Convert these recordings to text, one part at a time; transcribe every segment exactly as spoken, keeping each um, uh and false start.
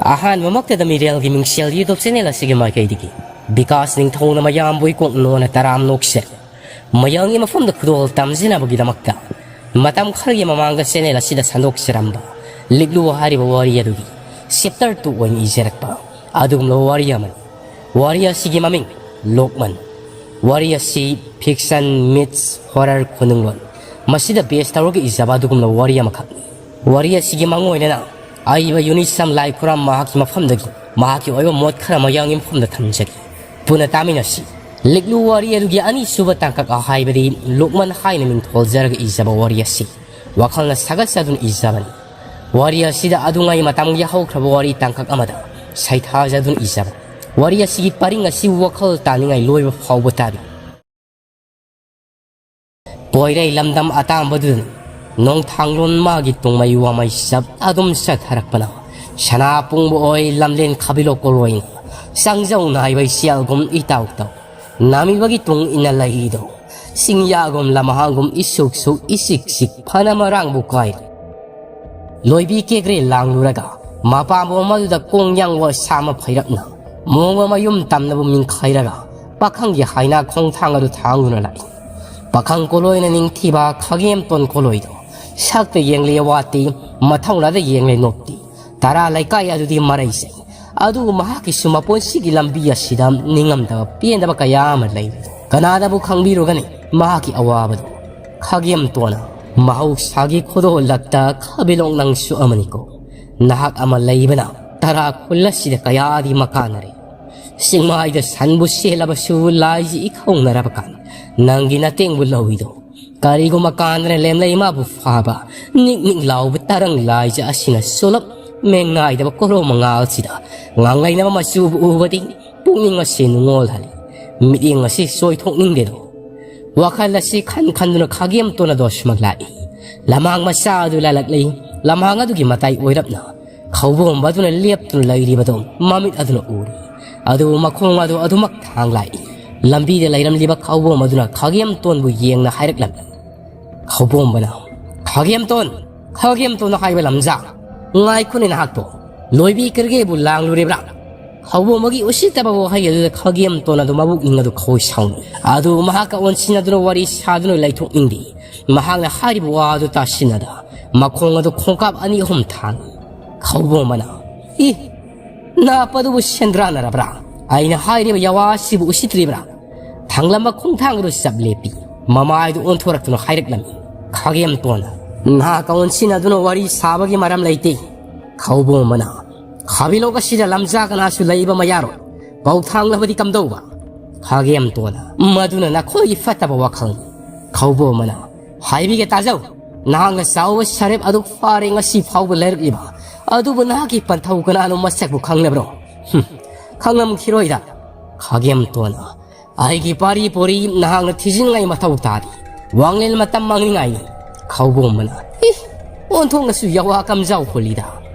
ꯑꯍꯥꯟꯕꯃꯛꯇꯗ ꯃꯤꯔꯦꯜꯒꯤ ꯃꯤꯡꯁꯦꯜ YouTube channel ꯑꯁꯤꯒꯤ ꯃꯥꯏꯀꯩꯗꯒꯤ ꯕꯤꯀꯥꯁ ꯅꯤꯡꯊꯧꯅ ꯃꯌꯥꯝꯕꯨ ꯏꯀꯣꯛ ꯅꯣꯟꯅ ꯇꯔꯥꯝꯅ ꯑꯣꯛꯆꯔꯤ꯫ ꯃꯌꯥꯡꯒꯤ ꯃꯐꯝꯗ ꯈꯨꯗꯣꯜ ꯇꯝꯖꯅꯕꯒꯤꯗꯃꯛꯇ ꯃꯇꯝ ꯈꯔꯒꯤ ꯃꯃꯥꯡꯗ ꯆꯦꯅꯦꯜ ꯑꯁꯤꯗ ꯁꯟꯗꯣꯛꯆꯔꯝꯕ ꯂꯤꯛꯂꯨ ꯍꯥꯏꯔꯤꯕ ꯋꯥꯔꯤ ꯑꯗꯨꯒꯤ ꯆꯦꯞꯇꯔ ꯇꯨ ꯑꯣꯏꯅ ꯏꯖꯔꯛꯄ ꯑꯗꯨꯒꯨꯝꯂꯕ ꯋꯥꯔꯤ ꯑꯃꯅꯤ꯫ ꯋꯥꯔꯤ ꯑꯁꯤꯒꯤ ꯃꯃꯤꯡ ꯂꯣꯛꯃꯟ꯫ ꯋꯥꯔꯤ ꯑꯁꯤ ꯐꯤꯛꯁꯟ, ꯃꯤꯠꯁ, ꯍꯣꯔꯔ, ꯈꯨꯅꯨꯡꯂꯣꯟ, ꯃꯁꯤꯗ ꯕꯦꯁ ꯇꯧꯔꯒ ꯏꯖꯕ ꯑꯗꯨꯒꯨꯝꯂꯕ ꯋꯥꯔꯤ ꯑꯃꯈꯛꯅꯤ꯫ ꯋꯥꯔꯤ ꯑꯁꯤꯒꯤ ꯃꯉꯣꯏꯗꯅ ꯑꯏꯕ ꯌꯨꯅꯤꯁꯝ ꯂꯥꯏ ꯈꯨꯔꯥꯝ ꯃꯍꯥꯛꯀꯤ ꯃꯐꯝꯗꯒꯤ ꯃꯍꯥꯛꯀꯤ ꯑꯣꯏꯕ ꯃꯣꯠ ꯈꯔ ꯃꯌꯥꯡꯒꯤ ꯃꯐꯝꯗ ꯊꯝꯖꯒꯦ꯫ ꯄꯨꯟꯅ ꯇꯥꯃꯤꯟꯅꯁꯤ꯫ ꯂꯤꯛꯂꯨ ꯋꯥꯔꯤ ꯑꯗꯨꯒꯤ ꯑꯅꯤꯁꯨꯕ ꯇꯥꯡꯀꯛ ꯍꯥꯏꯕꯗꯤ ꯂꯨꯛꯃꯟ ꯍꯥꯏꯅ ꯃꯤꯡꯊꯣꯜꯖꯔꯒ ꯏꯖꯕ ꯋꯥꯔꯤ ꯑꯁꯤ ꯋꯥꯈꯜꯅ ꯁꯥꯒꯠꯆꯗꯨꯅ ꯏꯖꯕꯅꯤ꯫ ꯋꯥꯔꯤ ꯑꯁꯤꯗ ꯑꯗꯨꯉꯩ ꯃꯇꯝꯒꯤ ꯍꯧꯈ꯭ꯔꯕ ꯋꯥꯔꯤ ꯇꯥꯡꯀꯛ ꯑꯃꯗ ꯁꯩꯊꯥꯖꯗꯨꯅ ꯏꯖꯕꯅꯤ꯫ ꯋꯥꯔꯤ ꯑꯁꯤꯒꯤ ꯄꯔꯤꯡ ꯑꯁꯤ ꯋꯥꯈꯜ ꯇꯥꯅꯤꯡꯉꯥꯏ ꯂꯣꯏꯕ ꯐꯥꯎꯕ ꯇꯥꯕꯤ꯫ ꯄꯣꯏꯔꯩ ꯂꯝꯗꯝ ꯑꯇꯥꯡꯕꯗꯨꯗꯅꯤ ꯅꯣꯡꯊꯥꯡꯂꯣꯟ ꯃꯥꯒꯤ ꯇꯨꯡꯃꯩ ꯋꯥꯃꯩ ꯆꯞ ꯑꯗꯨꯝ ꯆꯠꯊꯔꯛꯄꯅ ꯁꯅꯥ ꯄꯨꯡꯕ ꯑꯣꯏ ꯂꯝꯂꯦꯟ ꯈꯥꯕꯤꯂꯣꯛ ꯀꯣꯔꯣꯏꯅ ꯆꯪꯖꯧ ꯅꯥꯏꯕꯩ ꯁꯤꯌꯥꯜꯒꯨꯝ ꯏꯇꯥꯎ ꯇꯧ ꯅꯥꯃꯤꯕꯒꯤ ꯇꯨꯡ ꯏꯟꯅ ꯂꯩꯔꯤꯗꯣ ꯁꯤꯡꯌꯥꯒꯨꯝ ꯂꯝꯍꯥꯡꯒꯨꯝ ꯏꯁꯨꯛ ꯁꯨꯛ ꯏꯆꯤꯛ ꯆꯤꯛ ꯐꯅ ꯃꯔꯥꯡꯕꯨ ꯀꯥꯏꯔꯦ꯫ ꯂꯣꯏꯕꯤ ꯀꯦꯒ꯭ꯔꯦ ꯂꯥꯡꯂꯨꯔꯒ ꯃꯄꯥꯝꯕꯣꯝ ꯑꯗꯨꯗ ꯀꯣꯡ ꯌꯥꯡꯋ ꯁꯥꯃ ꯐꯩꯔꯞꯅ ꯃꯣꯡꯕ ꯃꯌꯨꯝ ꯇꯝꯅꯕ ꯃꯤꯡꯈꯥꯏꯔꯒ ꯄꯥꯈꯪꯒꯤ ꯍꯥꯏꯅ ꯈꯣꯡꯊꯥꯡ ꯑꯗꯨ ꯊꯥꯡꯗꯨꯅ ꯂꯥꯛꯏ꯫ ꯄꯥꯈꯪ ꯀꯣꯂꯣꯏꯅ ꯅꯤꯡꯊꯤꯕ ꯈꯥꯒꯦꯝꯇꯣꯟ ꯀꯣꯂꯣꯏꯗꯣ ꯁꯛꯇ ꯌꯦꯡꯂꯦ ꯋꯥꯠꯇꯤ ꯃꯊꯧꯅꯥꯗ ꯌꯦꯡꯂꯦ ꯅꯣꯞꯇꯤ ꯇꯔꯥ ꯂꯩꯀꯥꯏ ꯑꯗꯨꯗꯤ ꯃꯔꯩ ꯆꯠꯂꯤ꯫ ꯑꯗꯨꯕꯨ ꯃꯍꯥꯛꯀꯤꯁꯨ ꯃꯄꯨꯟꯁꯤꯒꯤ ꯂꯝꯕꯤ ꯑꯁꯤꯗ ꯅꯤꯡꯉꯝꯗꯕ ꯄꯦꯟꯗꯕ ꯀꯌꯥ ꯑꯃ ꯂꯩꯔꯤ꯫ ꯀꯅꯥꯅꯕꯨ ꯈꯪꯕꯤꯔꯨꯒꯅꯤ ꯃꯍꯥꯛꯀꯤ ꯑꯋꯥꯕꯗꯨ? ꯈꯥꯒꯦꯝꯇꯣꯟꯅ ꯃꯍꯧꯁꯥꯒꯤ ꯈꯨꯗꯣꯜꯂꯛꯇ ꯈꯥꯕꯤꯂꯣꯡ ꯅꯪꯁꯨ ꯑꯃꯅꯤꯀꯣ꯫ ꯅꯍꯥꯛ ꯑꯃ ꯂꯩꯕꯅ ꯇꯔꯥ ꯈꯨꯜ ꯑꯁꯤꯗ ꯀꯌꯥꯗꯤ ꯃꯀꯥꯟꯅꯔꯦ꯫ ꯆꯤꯡꯃꯥꯏꯗ ꯁꯟꯕꯨ ꯆꯦꯜꯂꯕꯁꯨ ꯂꯥꯏꯁꯤ ꯏꯈꯧꯅꯔꯕ ꯀꯥꯟ ꯅꯪꯒꯤ ꯅꯇꯦꯡꯕꯨ ꯂꯧꯏꯗꯣ꯫ ꯀꯔꯤꯒꯨꯝꯕ ꯀꯥꯟꯗꯅ ꯂꯦꯝꯂꯩ ꯃꯥꯕꯨ ꯐꯥꯕ ꯅꯤꯛ ꯅꯤꯛ ꯂꯥꯎꯕ ꯇꯔꯪ ꯂꯥꯏꯖ ꯑꯁꯤꯅ ꯁꯣꯂꯞ ꯃꯦꯡꯅꯥꯏꯗꯕ ꯀꯣꯔꯣ ꯃꯉꯥꯜꯁꯤꯗ ꯉꯥꯡꯂꯩꯅꯕ ꯃꯆꯨꯕꯨ ꯎꯕꯗꯤ ꯄꯨꯛꯅꯤꯡ ꯑꯁꯤ ꯅꯨꯡꯉꯣꯜꯍꯜꯂꯤ꯫ ꯃꯤꯠꯌꯦꯡ ꯑꯁꯤ ꯆꯣꯏꯊꯣꯛꯅꯤꯡꯗꯦꯗꯣ꯫ ꯋꯥꯈꯜ ꯑꯁꯤ ꯈꯟ ꯈꯟꯗꯨꯅ ꯈꯥꯒꯦꯝꯇꯣꯟ ꯑꯗꯣ ꯁꯨꯃꯛ ꯂꯥꯛꯏ꯫ ꯂꯃꯥꯡ ꯃꯆꯥ ꯑꯗꯨ ꯂꯥꯜꯂꯛꯂꯤ꯫ ꯂꯃꯥꯡ ꯑꯗꯨꯒꯤ ꯃꯇꯥꯏ ꯑꯣꯏꯔꯞꯅ ꯈꯧꯕꯣꯝꯕ ꯑꯗꯨꯅ ꯂꯦꯞꯇꯨꯅ ꯂꯩꯔꯤꯕꯗꯨ ꯃꯃꯤꯠ ꯑꯗꯨꯅ ꯎꯔꯤ꯫ ꯑꯗꯨꯕꯨ ꯃꯈꯣꯡ ꯑꯗꯨ ꯑꯗꯨꯃꯛ ꯊꯥꯡ ꯂꯥꯛꯏ꯫ ꯂꯝꯕꯤꯗ ꯂꯩꯔꯝꯂꯤꯕ ꯈꯧꯕꯣꯝ ꯑꯗꯨꯅ ꯈꯥꯒꯦꯝꯇꯣꯟꯕꯨ ꯌꯦꯡꯅ ꯍꯥꯏꯔꯛꯂꯝꯃꯤ꯫ ꯈꯧꯕꯣꯝꯕꯅ, "ꯈꯥꯒꯦꯝꯇꯣꯟ! ꯈꯥꯒꯦꯝꯇꯣꯟ ꯍꯥꯏꯕ ꯂꯝꯖꯥ! ꯉꯥꯏꯈꯣꯅꯦ ꯅꯍꯥꯛꯄꯣ!" ꯂꯣꯏꯕꯤꯈ꯭ꯔꯒꯦꯕꯨ ꯂꯥꯡꯂꯨꯔꯤꯕ꯭ꯔꯥ? ꯈꯧꯕꯨꯝ ꯑꯃꯒꯤ ꯎꯁꯤꯠꯇꯕ ꯋꯥꯍꯩ ꯑꯗꯨꯗ ꯈꯥꯒꯦꯝꯇꯣꯟ ꯑꯗꯨ ꯃꯕꯨꯛꯅꯤꯡ ꯑꯗꯨ ꯈꯣꯏ ꯁꯥꯎꯅꯤ꯫ ꯑꯗꯨ ꯃꯍꯥꯛꯀ ꯑꯣꯟꯁꯤꯟꯅꯗꯨꯅ ꯋꯥꯔꯤ ꯁꯥꯗꯨꯅ ꯂꯩꯊꯣꯛꯅꯤꯡꯗꯦ꯫ ꯃꯍꯥꯛꯅ ꯍꯥꯏꯔꯤꯕ ꯋꯥ ꯑꯗꯨ ꯇꯥꯁꯤꯟꯅꯗ ꯃꯈꯣꯡ ꯑꯗꯨ ꯈꯣꯡꯀꯥꯞ ꯑꯅꯤ ꯑꯍꯨꯝ ꯊꯥꯡꯏ꯫ ꯈꯧꯕꯨꯝ ꯑꯃꯅ, "ꯏ! ꯅꯥꯞ ꯑꯗꯨꯕꯨ ꯁꯦꯟꯗ꯭ꯔꯥꯟꯅꯔꯕ꯭ꯔꯥ? ꯑꯩꯅ ꯍꯥꯏꯔꯤꯕ ꯌꯥꯋꯥ ꯑꯁꯤꯕꯨ ꯎꯁꯤꯠꯇ꯭ꯔꯤꯕ꯭ꯔꯥ?" ꯊꯥꯡꯂꯝꯕ ꯈꯣꯡꯊꯥꯡ ꯑꯗꯨ ꯆꯞ ꯂꯦꯞꯄꯤ꯫ ꯃꯃꯥꯏꯗꯨ ꯑꯣꯟꯊꯣꯔꯛꯇꯨꯅ ꯍꯥꯏꯔꯛꯂꯝꯃꯤ꯫ ꯈꯥꯒꯦꯝꯇꯣꯟꯅ, "ꯅꯍꯥꯛꯀ ꯑꯣꯟꯁꯤꯟꯅꯗꯨꯅ ꯋꯥꯔꯤ ꯁꯥꯕꯒꯤ ꯃꯔꯝ ꯂꯩꯇꯦ"꯫ ꯈꯧꯕꯨꯝ ꯑꯃꯅ, "ꯈꯥꯕꯤꯂꯣꯛ ꯑꯁꯤꯗ ꯂꯝꯖꯥ ꯀꯅꯥꯁꯨ ꯂꯩꯕ ꯃꯌꯥꯔꯣꯏ꯫ ꯄꯧ ꯊꯥꯡꯂꯕꯗꯤ ꯀꯝꯗꯧꯕ?" ꯈꯥꯒꯦꯝꯇꯣꯟꯅ, "ꯃꯗꯨꯅ ꯅꯈꯣꯏꯒꯤ ꯐꯠꯇꯕ ꯋꯥꯈꯜꯅꯤ"꯫ ꯈꯧꯕꯨꯝ ꯑꯃꯅ, "ꯍꯥꯏꯕꯤꯒꯦ ꯇꯥꯖꯧ, ꯅꯍꯥꯛꯅ ꯆꯥꯎꯕ ꯁꯔꯦꯞ ꯑꯗꯨ ꯐꯥꯔꯦ ꯉꯁꯤ ꯐꯥꯎꯕ ꯂꯩꯔꯛꯂꯤꯕ꯫ ꯑꯗꯨꯕꯨ ꯅꯍꯥꯛꯀꯤ ꯄꯟꯊꯧ ꯀꯅꯥꯅꯣ ꯃꯁꯛꯄꯨ ꯈꯪꯂꯕ꯭ꯔꯣ?" "ꯍꯨꯝ, ꯈꯪꯂꯝꯈꯤꯔꯣꯏꯗ"꯫ ꯈꯥꯒꯦꯝꯇꯣꯟꯅ, "ꯑꯩꯒꯤ ꯄꯥꯔꯤ ꯄꯨꯔꯤ ꯅꯍꯥꯛꯅ ꯊꯤꯖꯤꯟꯉꯥꯏ ꯃꯊꯧ ꯇꯥꯗꯦ꯫ ꯋꯥꯡꯂꯦꯟ ꯃꯇꯝ ꯃꯥꯡꯅꯤꯡꯉꯥꯏꯅꯤ"꯫ ꯈꯧꯕꯨꯝ ꯑꯃꯅ, "ꯏ! ꯑꯣꯟꯊꯣꯛꯅꯁꯨ ꯌꯥꯋꯥ ꯀꯝꯖꯥꯎ ꯍꯨꯜꯂꯤꯗ꯫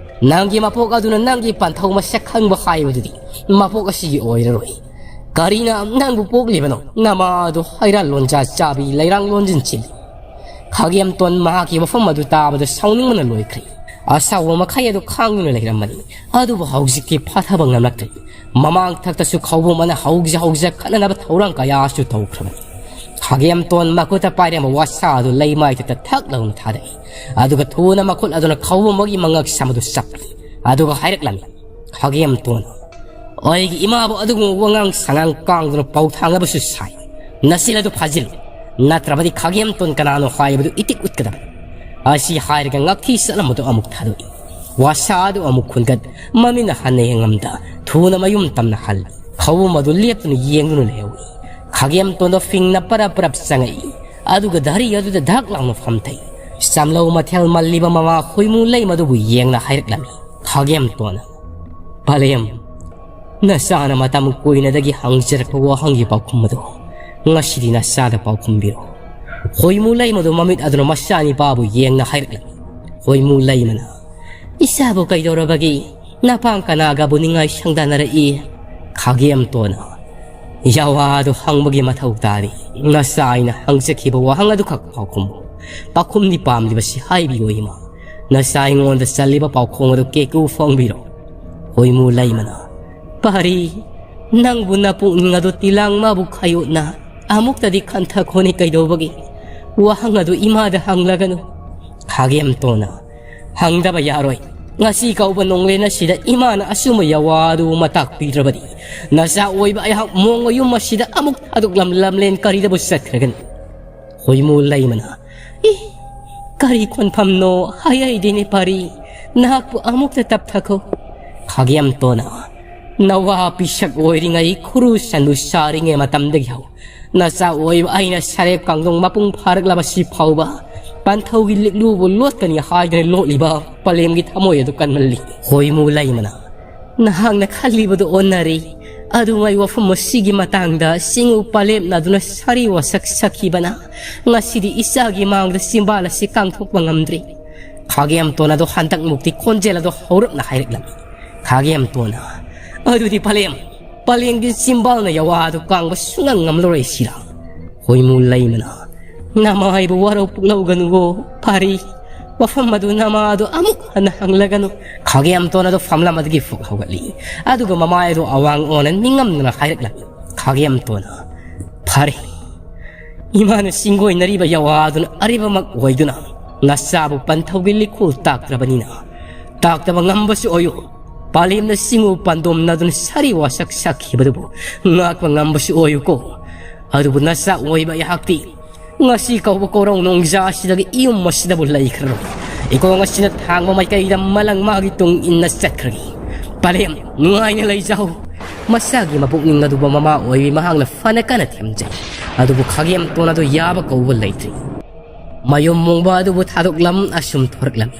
ꯅꯪꯒꯤ ꯃꯄꯣꯛ ꯑꯗꯨꯅ ꯅꯪꯒꯤ ꯄꯟꯊꯧ ꯃꯁꯛ ꯈꯪꯕ ꯍꯥꯏꯕꯗꯨꯗꯤ ꯃꯄꯣꯛ ꯑꯁꯤꯒꯤ ꯑꯣꯏꯔꯔꯣꯏ꯫ ꯀꯔꯤꯅ ꯅꯪꯕꯨ ꯄꯣꯛꯂꯤꯕꯅꯣ? ꯅꯃꯥ ꯑꯗꯨ ꯍꯩꯔꯥ ꯂꯣꯟꯖꯥ ꯆꯥꯕꯤ ꯂꯩꯔꯥꯡ ꯂꯣꯟꯖꯤꯟ ꯆꯦꯜꯂꯤ"꯫ ꯈꯥꯒꯦꯝꯇꯣꯟ ꯃꯍꯥꯛꯀꯤ ꯋꯥꯐꯝ ꯑꯗꯨ ꯇꯥꯕꯗ ꯁꯥꯎꯅꯤꯡꯕꯅ ꯂꯣꯏꯈ꯭ꯔꯦ꯫ ꯑꯁꯥꯎꯕ ꯃꯈꯩ ꯑꯗꯨ ꯈꯥꯡꯗꯨꯅ ꯂꯩꯔꯝꯕꯅꯤ꯫ ꯑꯗꯨꯕꯨ ꯍꯧꯖꯤꯛꯇꯤ ꯐꯥꯊꯕ ꯉꯝꯂꯛꯇ꯭ꯔꯦ꯫ ꯃꯃꯥꯡ ꯊꯛꯇꯁꯨ ꯈꯧꯕꯨꯝ ꯑꯃꯅ ꯍꯧꯖ ꯍꯧꯖ ꯈꯠꯅꯅꯕ ꯊꯧꯔꯥꯡ ꯀꯌꯥꯁꯨ ꯇꯧꯈ꯭ꯔꯕꯅꯤ꯫ ꯈꯥꯒꯦꯝꯇꯣꯟ ꯃꯈꯨꯠꯇ ꯄꯥꯏꯔꯝꯕ ꯋꯥꯁꯥ ꯑꯗꯨ ꯂꯩꯃꯥꯏꯊꯛꯇ ꯊꯛ ꯂꯥꯎꯅ ꯊꯥꯗꯩ꯫ ꯑꯗꯨꯒ ꯊꯨꯅ ꯃꯈꯨꯠ ꯑꯗꯨꯅ ꯈꯧꯕꯨꯝ ꯑꯃꯒꯤ ꯃꯉꯛ ꯁꯝ ꯑꯗꯨ ꯆꯞꯄꯤ꯫ ꯑꯗꯨꯒ ꯍꯥꯏꯔꯛꯂꯝꯃꯤ, ꯈꯥꯒꯦꯝꯇꯣꯟ, ꯑꯩꯒꯤ ꯏꯃꯥꯕꯨ ꯑꯗꯨꯒꯨꯝꯕ ꯋꯥꯉꯥꯡ ꯁꯉꯥꯡ ꯀꯥꯡꯗꯨꯅ ꯄꯧ ꯊꯥꯡꯅꯕꯁꯨ ꯁꯥꯏ꯫ ꯅꯆꯤꯟ ꯑꯗꯨ ꯐꯥꯖꯤꯜꯂꯨ꯫ ꯅꯠꯇ꯭ꯔꯕꯗꯤ ꯈꯥꯒꯦꯝꯇꯣꯟ ꯀꯅꯥꯅꯣ ꯍꯥꯏꯕꯗꯨ ꯏꯇꯤꯛ ꯎꯠꯀꯗꯕꯅꯤ꯫ ꯑꯁꯤ ꯍꯥꯏꯔꯒ ꯉꯛꯊꯤ ꯆꯠꯂꯝꯕꯗꯨ ꯑꯃꯨꯛ ꯊꯥꯗꯣꯛꯏ꯫ ꯋꯥꯁꯥ ꯑꯗꯨ ꯑꯃꯨꯛ ꯈꯨꯟꯒꯠ, ꯃꯃꯤꯠꯅ ꯍꯟꯅ ꯌꯦꯡꯂꯝꯗ ꯊꯨꯅ ꯃꯌꯨꯝ ꯇꯝꯅ ꯍꯜꯂꯤ꯫ ꯈꯧꯕꯨꯝ ꯑꯗꯨ ꯂꯦꯞꯇꯨꯅ ꯌꯦꯡꯗꯨꯅ ꯂꯩꯍꯧꯏ꯫ ꯈꯥꯒꯦꯝꯇꯣꯟꯗꯣ ꯐꯤꯡꯅ ꯄꯔꯞ ꯄꯔꯞ ꯆꯪꯉꯛꯏ꯫ ꯑꯗꯨꯒ ꯙꯔꯤ ꯑꯗꯨꯗ ꯙꯛ ꯂꯥꯎꯅ ꯐꯝꯊꯩ꯫ ꯆꯥꯝꯂꯧ ꯃꯊꯦꯜ ꯃꯜꯂꯤꯕ ꯃꯃꯥ ꯈꯣꯏꯃꯨ ꯂꯩꯃꯗꯨꯕꯨ ꯌꯦꯡꯅ ꯍꯥꯏꯔꯛꯂꯝꯃꯤ꯫ ꯈꯥꯒꯦꯝꯇꯣꯟꯅ, "ꯄꯂꯦꯝ, ꯅꯆꯥꯅ ꯃꯇꯝ ꯀꯨꯏꯅꯗꯒꯤ ꯍꯪꯖꯔꯛꯄ ꯋꯥꯍꯪꯒꯤ ꯄꯥꯎꯈꯨꯝ ꯑꯗꯨ ꯉꯁꯤꯗꯤ ꯅꯆꯥꯗ ꯄꯥꯎꯈꯨꯝꯕꯤꯔꯣ"꯫ ꯈꯣꯏꯃꯨ ꯂꯩꯃꯗꯨ ꯃꯃꯤꯠ ꯑꯗꯨꯅ ꯃꯆꯥꯅꯤꯄꯥꯕꯨ ꯌꯦꯡꯅ ꯍꯥꯏꯔꯛꯂꯝꯃꯤ꯫ ꯈꯣꯏꯃꯨ ꯂꯩꯃꯅ, "ꯏꯆꯥꯕꯨ ꯀꯩꯗꯧꯔꯕꯒꯦ? ꯅꯄꯥꯡ ꯀꯅꯥꯒꯕꯨ ꯅꯤꯡꯉꯥꯏ ꯁꯪꯗꯥꯅꯔꯛꯏ?" ꯈꯥꯒꯦꯝꯇꯣꯟꯅ, "ꯌꯥꯋꯥꯗꯨ ꯍꯪꯕꯒꯤ ꯃꯊꯧ ꯇꯥꯔꯤ꯫ ꯅꯆꯥ ꯑꯩꯅ ꯍꯪꯖꯈꯤꯕ ꯋꯥꯍꯪ ꯑꯗꯨꯈꯛ ꯄꯥꯎꯈꯨꯝꯃꯨ꯫ ꯄꯥꯎꯈꯨꯝꯗꯤ ꯄꯥꯝꯂꯤꯕꯁꯤ ꯍꯥꯏꯕꯤꯌꯨ ꯏꯃꯥ꯫ ꯅꯆꯥ ꯑꯩꯉꯣꯟꯗ ꯆꯜꯂꯤꯕ ꯄꯥꯎꯈꯣꯡ ꯑꯗꯨ ꯀꯦꯀꯨ ꯐꯣꯡꯕꯤꯔꯣ"꯫ ꯍꯣꯏꯃꯨ ꯂꯩꯃꯅ, "ꯄꯥꯔꯤ, ꯅꯪꯕꯨ ꯅꯄꯨꯛꯅꯤꯡ ꯑꯗꯨ ꯇꯤꯂꯥꯡ ꯃꯥꯕꯨ ꯈꯥꯏꯌꯣꯠꯅ ꯑꯃꯨꯛꯇꯗꯤ ꯈꯟꯊꯈꯣꯅꯤ ꯀꯩꯗꯧꯕꯒꯤ? ꯋꯥꯍꯪ ꯑꯗꯨ ꯏꯃꯥꯗ ꯍꯪꯂꯒꯅꯨ꯫" ꯈꯥꯒꯦꯝꯇꯣꯟꯅ, "ꯍꯪꯗꯕ ꯌꯥꯔꯣꯏ꯫ ꯉꯁꯤ ꯀꯧꯕ ꯅꯣꯡꯂꯦꯟ ꯑꯁꯤꯗ ꯏꯃꯥꯅ ꯑꯆꯨꯝꯕ ꯌꯥꯋꯥ ꯑꯗꯨ ꯃꯇꯥꯛ ꯄꯤꯗ꯭ꯔꯕꯗꯤ ꯅꯆꯥ ꯑꯣꯏꯕ ꯑꯩꯍꯥꯛ ꯃꯣꯡ ꯃꯌꯨꯝ ꯑꯁꯤꯗ ꯑꯃꯨꯛ ꯊꯥꯗꯣꯛꯂꯝ ꯂꯝꯂꯦꯟ ꯀꯔꯤꯗꯕꯨ ꯆꯠꯈ꯭ꯔꯒꯅꯤ?" ꯍꯣꯏꯃꯨ ꯂꯩꯃꯅ, "ꯏ, ꯀꯔꯤ ꯈꯣꯟꯐꯝꯅꯣ ꯍꯥꯏꯍꯩꯗꯦꯅꯦ ꯄꯥꯔꯤ, ꯅꯍꯥꯛꯄꯨ ꯑꯃꯨꯛꯇ ꯇꯞꯊꯈꯣ꯫" ꯈꯥꯒꯦꯝꯇꯣꯟꯅ, "ꯅꯋꯥ ꯄꯤꯁꯛ ꯑꯣꯏꯔꯤꯉꯩ ꯈꯨꯔꯨ ꯁꯟꯗꯨ ꯆꯥꯔꯤꯉꯩ ꯃꯇꯝꯗꯒꯤ ꯍꯧ ꯅꯆꯥ ꯑꯣꯏꯕ ꯑꯩꯅ ꯁꯔꯦꯞ ꯀꯥꯡꯗꯣꯡ ꯃꯄꯨꯡ ꯐꯥꯔꯛꯂꯕꯁꯤ ꯐꯥꯎꯕ ꯄꯟꯊꯧꯒꯤ ꯂꯤꯛꯂꯨꯕꯨ ꯂꯣꯠꯀꯅꯤ ꯍꯥꯏꯗꯨꯅ ꯂꯣꯠꯂꯤꯕ ꯄꯂꯦꯝꯒꯤ ꯊꯃꯣꯏ ꯑꯗꯨ ꯀꯟꯃꯜꯂꯤ꯫" ꯍꯣꯏꯃꯨ ꯂꯩꯃꯅ, "ꯅꯍꯥꯛꯅ ꯈꯜꯂꯤꯕꯗꯨ ꯑꯣꯟꯅꯔꯤ꯫ ꯑꯗꯨꯉꯩ ꯋꯥꯐꯝ ꯑꯁꯤꯒꯤ ꯃꯇꯥꯡꯗ ꯆꯤꯡꯉꯨ ꯄꯂꯦꯝꯅ ꯑꯗꯨꯅ ꯁꯥꯔꯤ ꯋꯥꯁꯛ ꯁꯛꯈꯤꯕꯅ ꯉꯁꯤꯗꯤ ꯏꯆꯥꯒꯤ ꯃꯥꯡꯗ ꯆꯤꯝꯕꯥꯜ ꯑꯁꯤ ꯀꯥꯡꯊꯣꯛꯄ ꯉꯝꯗ꯭ꯔꯤ꯫" ꯈꯥꯒꯦꯝꯇꯣꯟ ꯑꯗꯨ ꯍꯟꯗꯛꯃꯨꯛꯇꯤ ꯈꯣꯟꯖꯦꯜ ꯑꯗꯨ ꯍꯧꯔꯞꯅ ꯍꯥꯏꯔꯛꯂꯝꯃꯤ꯫ ꯈꯥꯒꯦꯝꯇꯣꯟꯅ, "ꯑꯗꯨꯗꯤ ꯄꯂꯦꯝ, ꯄꯂꯦꯝꯒꯤ ꯆꯤꯝꯕꯥꯜꯅ ꯌꯥꯋꯥ ꯑꯗꯨ ꯀꯥꯡꯕ ꯁꯨꯡꯉꯝ ꯉꯝꯂꯔꯣꯏ ꯁꯤꯔꯥ?" ꯍꯣꯏꯃꯨ ꯂꯩꯃꯅ, "ꯅꯃꯥꯏꯕꯨ ꯋꯥꯔꯧ ꯄꯨꯛꯂꯧꯒꯅꯨꯋꯣ ꯄꯥꯔꯤ꯫ ꯋꯥꯐꯝ ꯑꯗꯨ ꯅꯃꯥ ꯑꯗꯨ ꯑꯃꯨꯛ ꯍꯟꯅ ꯍꯪꯂꯒꯅꯨ꯫" ꯈꯥꯒꯦꯝꯇꯣꯟ ꯑꯗꯨ ꯐꯝꯂꯝ ꯑꯗꯨꯒꯤ ꯐꯨꯛ ꯍꯧꯒꯠꯂꯤ꯫ ꯑꯗꯨꯒ ꯃꯃꯥꯏ ꯑꯗꯨ ꯑꯋꯥꯡ ꯑꯣꯟꯅ ꯅꯤꯡꯉꯝꯗꯅ ꯍꯥꯏꯔꯛꯂꯝꯃꯤ꯫ ꯈꯥꯒꯦꯝꯇꯣꯟꯅ, "ꯐꯔꯦ, ꯏꯃꯥꯅ ꯆꯤꯡꯒꯣꯏꯅꯔꯤꯕ ꯌꯥꯋꯥ ꯑꯗꯨꯅ ꯑꯔꯤꯕꯃꯛ ꯑꯣꯏꯗꯨꯅ ꯅꯆꯥꯕꯨ ꯄꯟꯊꯧꯒꯤ ꯂꯤꯈꯨꯜ ꯇꯥꯛꯇ꯭ꯔꯕꯅꯤꯅ ꯇꯥꯛꯇꯕ ꯉꯝꯕꯁꯨ ꯑꯣꯏꯌꯨ꯫ ꯄꯥꯂꯦꯝꯅ ꯆꯤꯡꯉꯨ ꯄꯥꯟꯗꯣꯝꯅꯗꯨꯅ ꯁꯥꯔꯤ ꯋꯥꯁꯛ ꯁꯛꯈꯤꯕꯗꯨꯕꯨ ꯉꯥꯛꯄ ꯉꯝꯕꯁꯨ ꯑꯣꯏꯌꯨꯀꯣ꯫ ꯑꯗꯨꯕꯨ ꯅꯆꯥ ꯑꯣꯏꯕ ꯑꯩꯍꯥꯛꯇꯤ ꯉꯁꯤ ꯀꯧꯕ ꯀꯣꯔꯧ ꯅꯣꯡꯖꯥ ꯑꯁꯤꯗꯒꯤ ꯏꯌꯨꯝ ꯑꯁꯤꯗꯕꯨ ꯂꯩꯈ꯭ꯔꯔꯣꯏ꯫ ꯏꯀꯣꯡ ꯑꯁꯤꯅ ꯊꯥꯡꯕ ꯃꯥꯏꯀꯩꯗ ꯃꯂꯪ ꯃꯥꯒꯤ ꯇꯨꯡ ꯏꯟꯅ ꯆꯠꯈ꯭ꯔꯒꯦ꯫ ꯄꯥꯂꯦꯝ, ꯅꯨꯡꯉꯥꯏꯅ ꯂꯩꯖꯍꯧ꯫ ꯃꯁꯥꯒꯤ ꯃꯄꯨꯛꯅꯤꯡ ꯑꯗꯨꯕꯨ ꯃꯃꯥ ꯑꯣꯏꯕꯤ ꯃꯍꯥꯛꯅ ꯐꯅ ꯀꯟꯅ ꯊꯦꯝꯖꯩ꯫ ꯑꯗꯨꯕꯨ ꯈꯥꯒꯦꯝꯇꯣꯟ ꯑꯗꯨ ꯌꯥꯕ ꯀꯧꯕ ꯂꯩꯇ꯭ꯔꯤ꯫ ꯃꯌꯨꯝ ꯃꯨꯡꯕ ꯑꯗꯨꯕꯨ ꯊꯥꯗꯣꯛꯂꯝ ꯑꯁꯨꯝ ꯊꯣꯔꯛꯂꯝꯃꯤ꯫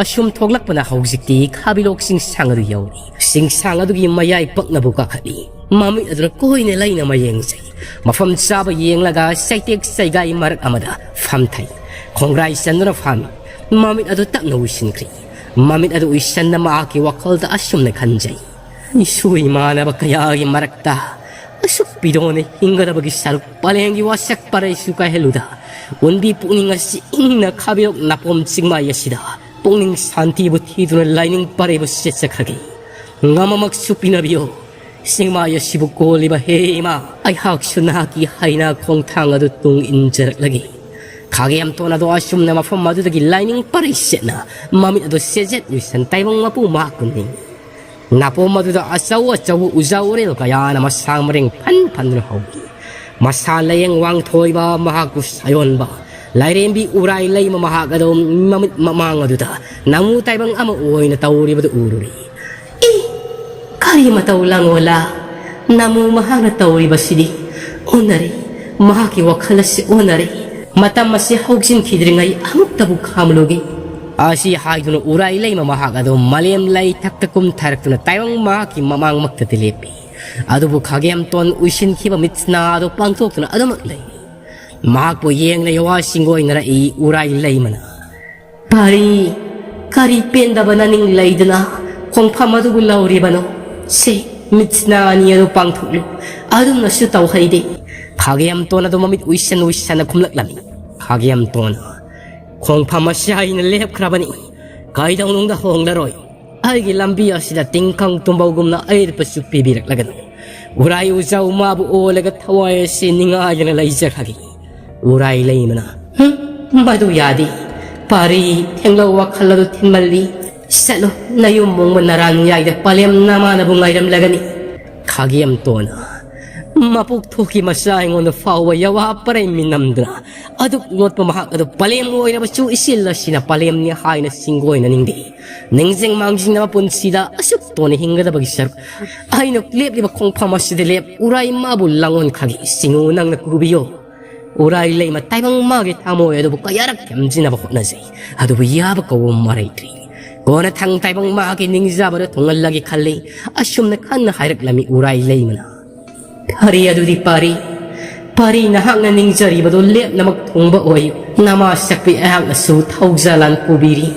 ꯑꯁꯨꯝ ꯊꯣꯛꯂꯛꯄꯅ ꯍꯧꯖꯤꯛꯇꯤ ꯈꯥꯕꯤꯂꯣꯛ ꯆꯤꯡꯁꯥꯡ ꯑꯗꯨ ꯌꯧꯔꯤ꯫ ꯆꯤꯡꯁꯥꯡ ꯑꯗꯨꯒꯤ ꯃꯌꯥꯏ ꯄꯛꯅꯕꯨ ꯀꯥꯈꯠꯂꯤ꯫ ꯃꯃꯤꯠ ꯑꯗꯨꯅ ꯀꯣꯏꯅ ꯂꯩꯅ ꯃꯌꯦꯡ ꯆꯩ꯫ ꯃꯐꯝ ꯆꯥꯕ ꯌꯦꯡꯂꯒ ꯆꯩꯇꯦꯛ ꯆꯩꯒꯥꯏ ꯃꯔꯛ ꯑꯃꯗ ꯐꯝꯊꯩ꯫ ꯈꯣꯡꯒ꯭ꯔꯥꯏ ꯆꯟꯗꯨꯅ ꯐꯝꯃꯤ꯫ ꯃꯃꯤꯠ ꯑꯗꯨ ꯇꯞꯅ ꯎꯏꯁꯤꯟꯈ꯭ꯔꯤ꯫ ꯃꯃꯤꯠ ꯑꯗꯨ ꯎꯏꯁꯟꯅ ꯃꯍꯥꯛꯀꯤ ꯋꯥꯈꯜꯗ ꯑꯁꯨꯝꯅ ꯈꯟꯖꯩ꯫ ꯏꯁꯨ ꯏꯃꯥꯟꯅꯕ ꯀꯌꯥꯒꯤ ꯃꯔꯛꯇ ꯑꯁꯨꯛ ꯄꯤꯗꯣꯅ ꯍꯤꯡꯒꯗꯕꯒꯤ ꯁꯔꯨꯛ ꯄꯔꯦꯡꯒꯤ ꯋꯥꯁꯛ ꯄꯔꯩꯁꯨ ꯀꯥꯏꯍꯜꯂꯨꯗ, ꯎꯟꯕꯤ ꯄꯨꯛꯅꯤꯡ ꯑꯁꯤ ꯏꯪꯅ ꯈꯥꯕꯤꯔꯣꯛ ꯅꯥꯄꯣꯝ ꯆꯤꯡꯃꯥꯏ ꯑꯁꯤꯗ ꯄꯨꯛꯅꯤꯡ ꯁꯥꯟꯇꯤꯕꯨ ꯊꯤꯗꯨꯅ ꯂꯥꯏꯅꯤꯡ ꯄꯔꯩꯕꯨ ꯆꯦꯠꯆꯈ꯭ꯔꯒꯦ꯫ ꯉꯝꯃꯃꯛꯁꯨ ꯄꯤꯅꯕꯤꯌꯣ꯫ ꯆꯤꯡꯃꯥꯏ ꯑꯁꯤꯕꯨ ꯀꯣꯜꯂꯤꯕ ꯍꯦ ꯏꯃꯥ, ꯑꯩꯍꯥꯛꯁꯨ ꯅꯍꯥꯛꯀꯤ ꯍꯩꯅꯥ ꯈꯣꯡꯊꯥꯡ ꯑꯗꯨ ꯇꯨꯡ ꯏꯟꯖꯔꯛꯂꯒꯦ꯫ ꯈꯥꯒꯦꯝꯇꯣꯟ ꯑꯗꯣ ꯑꯁꯨꯝꯅ ꯃꯐꯝ ꯑꯗꯨꯗꯒꯤ ꯂꯥꯏꯅꯤꯡ ꯄꯔꯩ ꯆꯦꯠꯅ ꯃꯃꯤꯠ ꯑꯗꯨ ꯆꯦꯖꯦꯠ ꯎꯏꯁꯟ ꯇꯥꯏꯕꯪ ꯃꯄꯨ ꯃꯍꯥꯛꯄꯨ ꯅꯤꯡꯏ꯫ ꯅꯥꯄꯣꯝ ꯑꯗꯨꯗ ꯑꯆꯧ ꯑꯆꯧꯕ ꯎꯖꯥ ꯎꯔꯦꯜ ꯀꯌꯥꯅ ꯃꯁꯥ ꯃꯔꯦꯡ ꯐꯟ ꯐꯟꯗꯨꯅ ꯍꯧꯏ꯫ ꯃꯁꯥ ꯂꯥꯏꯌꯦꯡ ꯋꯥꯡꯊꯣꯏꯕ ꯃꯍꯥꯛꯄꯨ ꯁꯥꯌꯣꯟꯕ ꯂꯥꯏꯔꯦꯝꯕꯤ ꯎꯔꯥꯏ ꯂꯩꯃ ꯃꯍꯥꯛ ꯑꯗꯨ ꯃꯃꯤꯠ ꯃꯃꯥꯡ ꯑꯗꯨꯗ ꯅꯃꯨ ꯇꯥꯏꯕꯪ ꯑꯃ ꯑꯣꯏꯅ ꯇꯧꯔꯤꯕꯗꯨ ꯎꯔꯨꯔꯦ꯫ ꯏ! ꯀꯔꯤ ꯃꯇꯧ ꯂꯥꯡꯑꯣꯂꯥ? ꯅꯃꯨ ꯃꯍꯥꯛꯅ ꯇꯧꯔꯤꯕꯁꯤꯗꯤ ꯑꯣꯟꯅꯔꯦ꯫ ꯃꯍꯥꯛꯀꯤ ꯋꯥꯈꯜ ꯑꯁꯤ ꯑꯣꯟꯅꯔꯦ꯫ ꯃꯇꯝ ꯑꯁꯤ ꯍꯧꯖꯤꯟꯈꯤꯗ꯭ꯔꯤꯉꯩ ꯑꯃꯨꯛꯇꯕꯨ ꯈꯥꯝꯂꯨꯒꯦ꯫ ꯑꯁꯤ ꯍꯥꯏꯗꯨꯅ ꯎꯔꯥꯏ ꯂꯩꯃ ꯃꯍꯥꯛ ꯑꯗꯨ ꯃꯥꯂꯦꯝ ꯂꯩꯊꯛꯇ ꯀꯨꯝꯊꯔꯛꯇꯨꯅ ꯇꯥꯏꯕꯪ ꯃꯍꯥꯛꯀꯤ ꯃꯃꯥꯡꯃꯛꯇꯗꯤ ꯂꯦꯞꯄꯤ꯫ ꯑꯗꯨꯕꯨ ꯈꯥꯒꯦꯝꯇꯣꯟ ꯎꯏꯁꯤꯟꯈꯤꯕ ꯃꯤꯠꯁꯅꯥ ꯑꯗꯨ ꯄꯥꯡꯊꯣꯛꯇꯨꯅ ꯑꯗꯨꯃꯛ ꯂꯩ꯫ ꯃꯍꯥꯛꯄꯨ ꯌꯦꯡꯂ ꯌꯋꯥꯁꯤꯡ ꯑꯣꯏꯅꯔꯛꯏ ꯎꯔꯥꯏ ꯂꯩꯃꯅ꯫ ꯄꯥꯔꯤ, ꯀꯔꯤ ꯄꯦꯟꯗꯕ ꯅꯅꯤꯡ ꯂꯩꯗꯅ ꯈꯣꯡꯐꯝ ꯑꯗꯨꯕꯨ ꯂꯧꯔꯤꯕꯅꯣ? ꯁꯦ, ꯃꯤꯠꯁꯅꯥ ꯑꯅꯤ ꯑꯗꯨ ꯄꯥꯡꯊꯣꯛꯂꯨ꯫ ꯑꯗꯨꯝꯅꯁꯨ ꯇꯧꯍꯩꯗꯦ꯫ ꯈꯥꯒꯦꯝꯇꯣꯟ ꯑꯗꯨ ꯃꯃꯤꯠ ꯎꯏꯁꯟ ꯎꯏꯁꯟꯅ ꯈꯨꯝꯂꯛꯂꯝꯃꯤ꯫ ꯈꯥꯒꯦꯝꯇꯣꯟ, ꯈꯣꯡꯐꯝ ꯑꯁꯤ ꯑꯩꯅ ꯂꯦꯞꯈ꯭ꯔꯕꯅꯤ꯫ ꯀꯩꯗꯧꯅꯨꯡꯗ ꯍꯣꯡꯂꯔꯣꯏ꯫ ꯑꯩꯒꯤ ꯂꯝꯕꯤ ꯑꯁꯤꯗ ꯇꯤꯡꯈꯪ ꯇꯨꯝꯕꯧꯒꯨꯝꯅ ꯑꯌꯦꯠꯄꯁꯨ ꯄꯤꯕꯤꯔꯛꯂꯒꯅꯨ꯫ ꯎꯔꯥꯏ ꯎꯖꯥꯎ ꯃꯥꯕꯨ ꯑꯣꯜꯂꯒ ꯊꯋꯥꯏ ꯑꯁꯤ ꯅꯤꯡꯉꯥꯏꯗꯅ ꯂꯩꯖꯈ꯭ꯔꯒꯦ꯫ ꯎꯔꯥꯏ ꯂꯩꯃꯅ, "ꯍꯨꯝ, ꯃꯗꯨ ꯌꯥꯗꯦ꯫ ꯄꯥꯔꯤ, ꯊꯦꯡꯂꯧ ꯋꯥꯈꯜ ꯑꯗꯨ ꯊꯤꯟꯃꯜꯂꯤ꯫ ꯆꯠꯂꯣ, ꯅꯌꯨꯝ ꯃꯣꯡꯕ ꯅꯔꯥꯟ ꯌꯥꯏꯗ ꯄꯂꯦꯝ ꯅꯃꯥꯅꯕꯨ ꯉꯥꯏꯔꯝꯂꯒꯅꯤ꯫" ꯈꯥꯒꯦꯝꯇꯣꯟꯅ, ꯃꯄꯣꯛ ꯊꯣꯛꯈꯤ ꯃꯆꯥ ꯑꯩꯉꯣꯟꯗ ꯐꯥꯎꯕ ꯌꯥꯋꯥ ꯄꯔꯩ ꯃꯤꯅꯝꯗꯨꯅ ꯑꯗꯨꯛ ꯂꯣꯠꯄ ꯃꯍꯥꯛ ꯑꯗꯨ ꯄꯂꯦꯝ ꯑꯣꯏꯔꯕꯁꯨ ꯏꯆꯦꯜ ꯑꯁꯤꯅ ꯄꯂꯦꯝꯅꯤ ꯍꯥꯏꯅ ꯆꯤꯡꯒꯣꯏꯅꯅꯤꯡꯗꯦ꯫ ꯅꯤꯡꯁꯤꯡ ꯃꯥꯡꯖꯤꯡꯅꯕ ꯄꯨꯟꯁꯤꯗ ꯑꯁꯨꯛ ꯇꯣꯟꯅ ꯍꯤꯡꯒꯗꯕꯒꯤ ꯁꯔꯨꯛ ꯑꯩꯅ ꯂꯦꯞꯂꯤꯕ ꯈꯣꯡꯐꯝ ꯑꯁꯤꯗ ꯂꯦꯞ ꯎꯔꯥꯏ ꯃꯥꯕꯨ ꯂꯥꯡꯑꯣꯟꯈꯒꯤ ꯁꯤꯡꯉꯨ ꯅꯪꯅ ꯀꯨꯕꯤꯌꯣ꯫ ꯎꯔꯥꯏ ꯂꯩꯃ ꯇꯥꯏꯕꯪ ꯃꯥꯒꯤ ꯊꯃꯣꯏ ꯑꯗꯨꯕꯨ ꯀꯌꯥꯔꯛ ꯊꯦꯝꯖꯤꯟꯅꯕ ꯍꯣꯠꯅꯖꯩ, ꯑꯗꯨꯕꯨ ꯌꯥꯕ ꯀꯧꯕ ꯃꯔꯩꯇ꯭ꯔꯤ꯫ ꯀꯣꯟꯅꯊꯪ ꯇꯥꯏꯕꯪ ꯃꯥꯒꯤ ꯅꯤꯡꯖꯕꯗ ꯊꯨꯡꯍꯜꯂꯒꯦ ꯈꯜꯂꯤ꯫ ꯑꯁꯨꯝꯅ ꯀꯟꯅ ꯍꯥꯏꯔꯛꯂꯝꯃꯤ ꯎꯔꯥꯏ ꯂꯩꯃꯅ꯫ ꯐꯔꯦ ꯑꯗꯨꯗꯤ ꯄꯥꯔꯤ, ꯄꯥꯔꯤ ꯅꯍꯥꯛꯅ ꯅꯤꯡꯖꯔꯤꯕꯗꯨ ꯂꯦꯞꯅꯃꯛ ꯊꯨꯡꯕ ꯑꯣꯏꯌꯨ꯫ ꯅꯃꯥ ꯁꯛꯄꯤ ꯑꯩꯍꯥꯛꯅꯁꯨ ꯊꯧꯖꯥꯂꯥꯟ ꯄꯨꯕꯤꯔꯤ꯫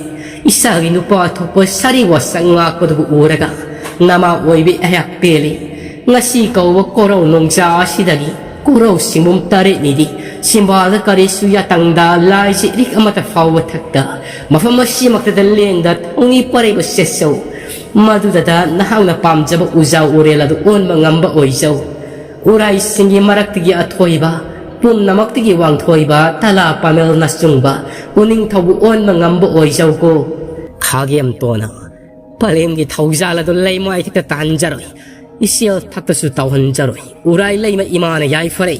ꯏꯆꯥꯒꯤ ꯅꯨꯄꯥ ꯊꯣꯛꯄ ꯁꯥꯔꯤ ꯋꯥꯁꯛ ꯉꯥꯛꯄꯗꯨꯕꯨ ꯎꯔꯒ ꯅꯃꯥ ꯑꯣꯏꯕꯤ ꯑꯩꯍꯥꯛ ꯄꯦꯜꯂꯤ꯫ ꯉꯁꯤ ꯀꯧꯕ ꯀꯣꯔꯧ ꯅꯣꯡꯖꯥ ꯑꯁꯤꯗꯒꯤ ꯀꯣꯔꯧ ꯁꯤꯡꯕꯨꯝ ꯇꯔꯦꯠꯅꯤꯗꯤ ꯆꯤꯝꯕꯥꯜꯗ ꯀꯔꯤꯁꯨ ꯌꯥꯇꯪꯗ ꯂꯥꯏꯁꯤ ꯏꯔꯤꯛ ꯑꯃꯠꯇ ꯐꯥꯎꯕ ꯊꯛꯇ ꯃꯐꯝ ꯑꯁꯤꯃꯛꯇꯗ ꯂꯦꯡꯗ ꯊꯧꯅꯤ ꯄꯔꯩꯕ ꯁꯦꯠꯆꯧ꯫ ꯃꯗꯨꯗꯇ ꯅꯍꯥꯛꯅ ꯄꯥꯝꯖꯕ ꯎꯖꯥꯎ ꯎꯔꯦꯜ ꯑꯗꯨ ꯑꯣꯟꯕ ꯉꯝꯕ ꯑꯣꯏꯖꯧ꯫ ꯎꯔꯥꯏꯁꯤꯡꯒꯤ ꯃꯔꯛꯇꯒꯤ ꯑꯊꯣꯏꯕ, ꯄꯨꯝꯅꯃꯛꯇꯒꯤ ꯋꯥꯡꯊꯣꯏꯕ ꯇꯂꯥ ꯄꯥꯃꯦꯜꯅ ꯆꯨꯡꯕ ꯎꯅꯤꯡꯊꯧꯕꯨ ꯑꯣꯟꯕ ꯉꯝꯕ ꯑꯣꯏꯖꯧꯀꯣ꯫ ꯈꯥꯒꯦꯝꯇꯣꯟꯅ ꯄꯂꯦꯝꯒꯤ ꯊꯧꯖꯥꯜ ꯑꯗꯨ ꯂꯩꯃꯥꯏ ꯊꯛꯇ ꯇꯥꯍꯟꯖꯔꯣꯏ, ꯏꯆꯦꯜ ꯊꯛꯇꯁꯨ ꯇꯧꯍꯟꯖꯔꯣꯏ꯫ ꯎꯔꯥꯏ ꯂꯩꯃ ꯏꯃꯥꯅ ꯌꯥꯏꯐꯔꯦ꯫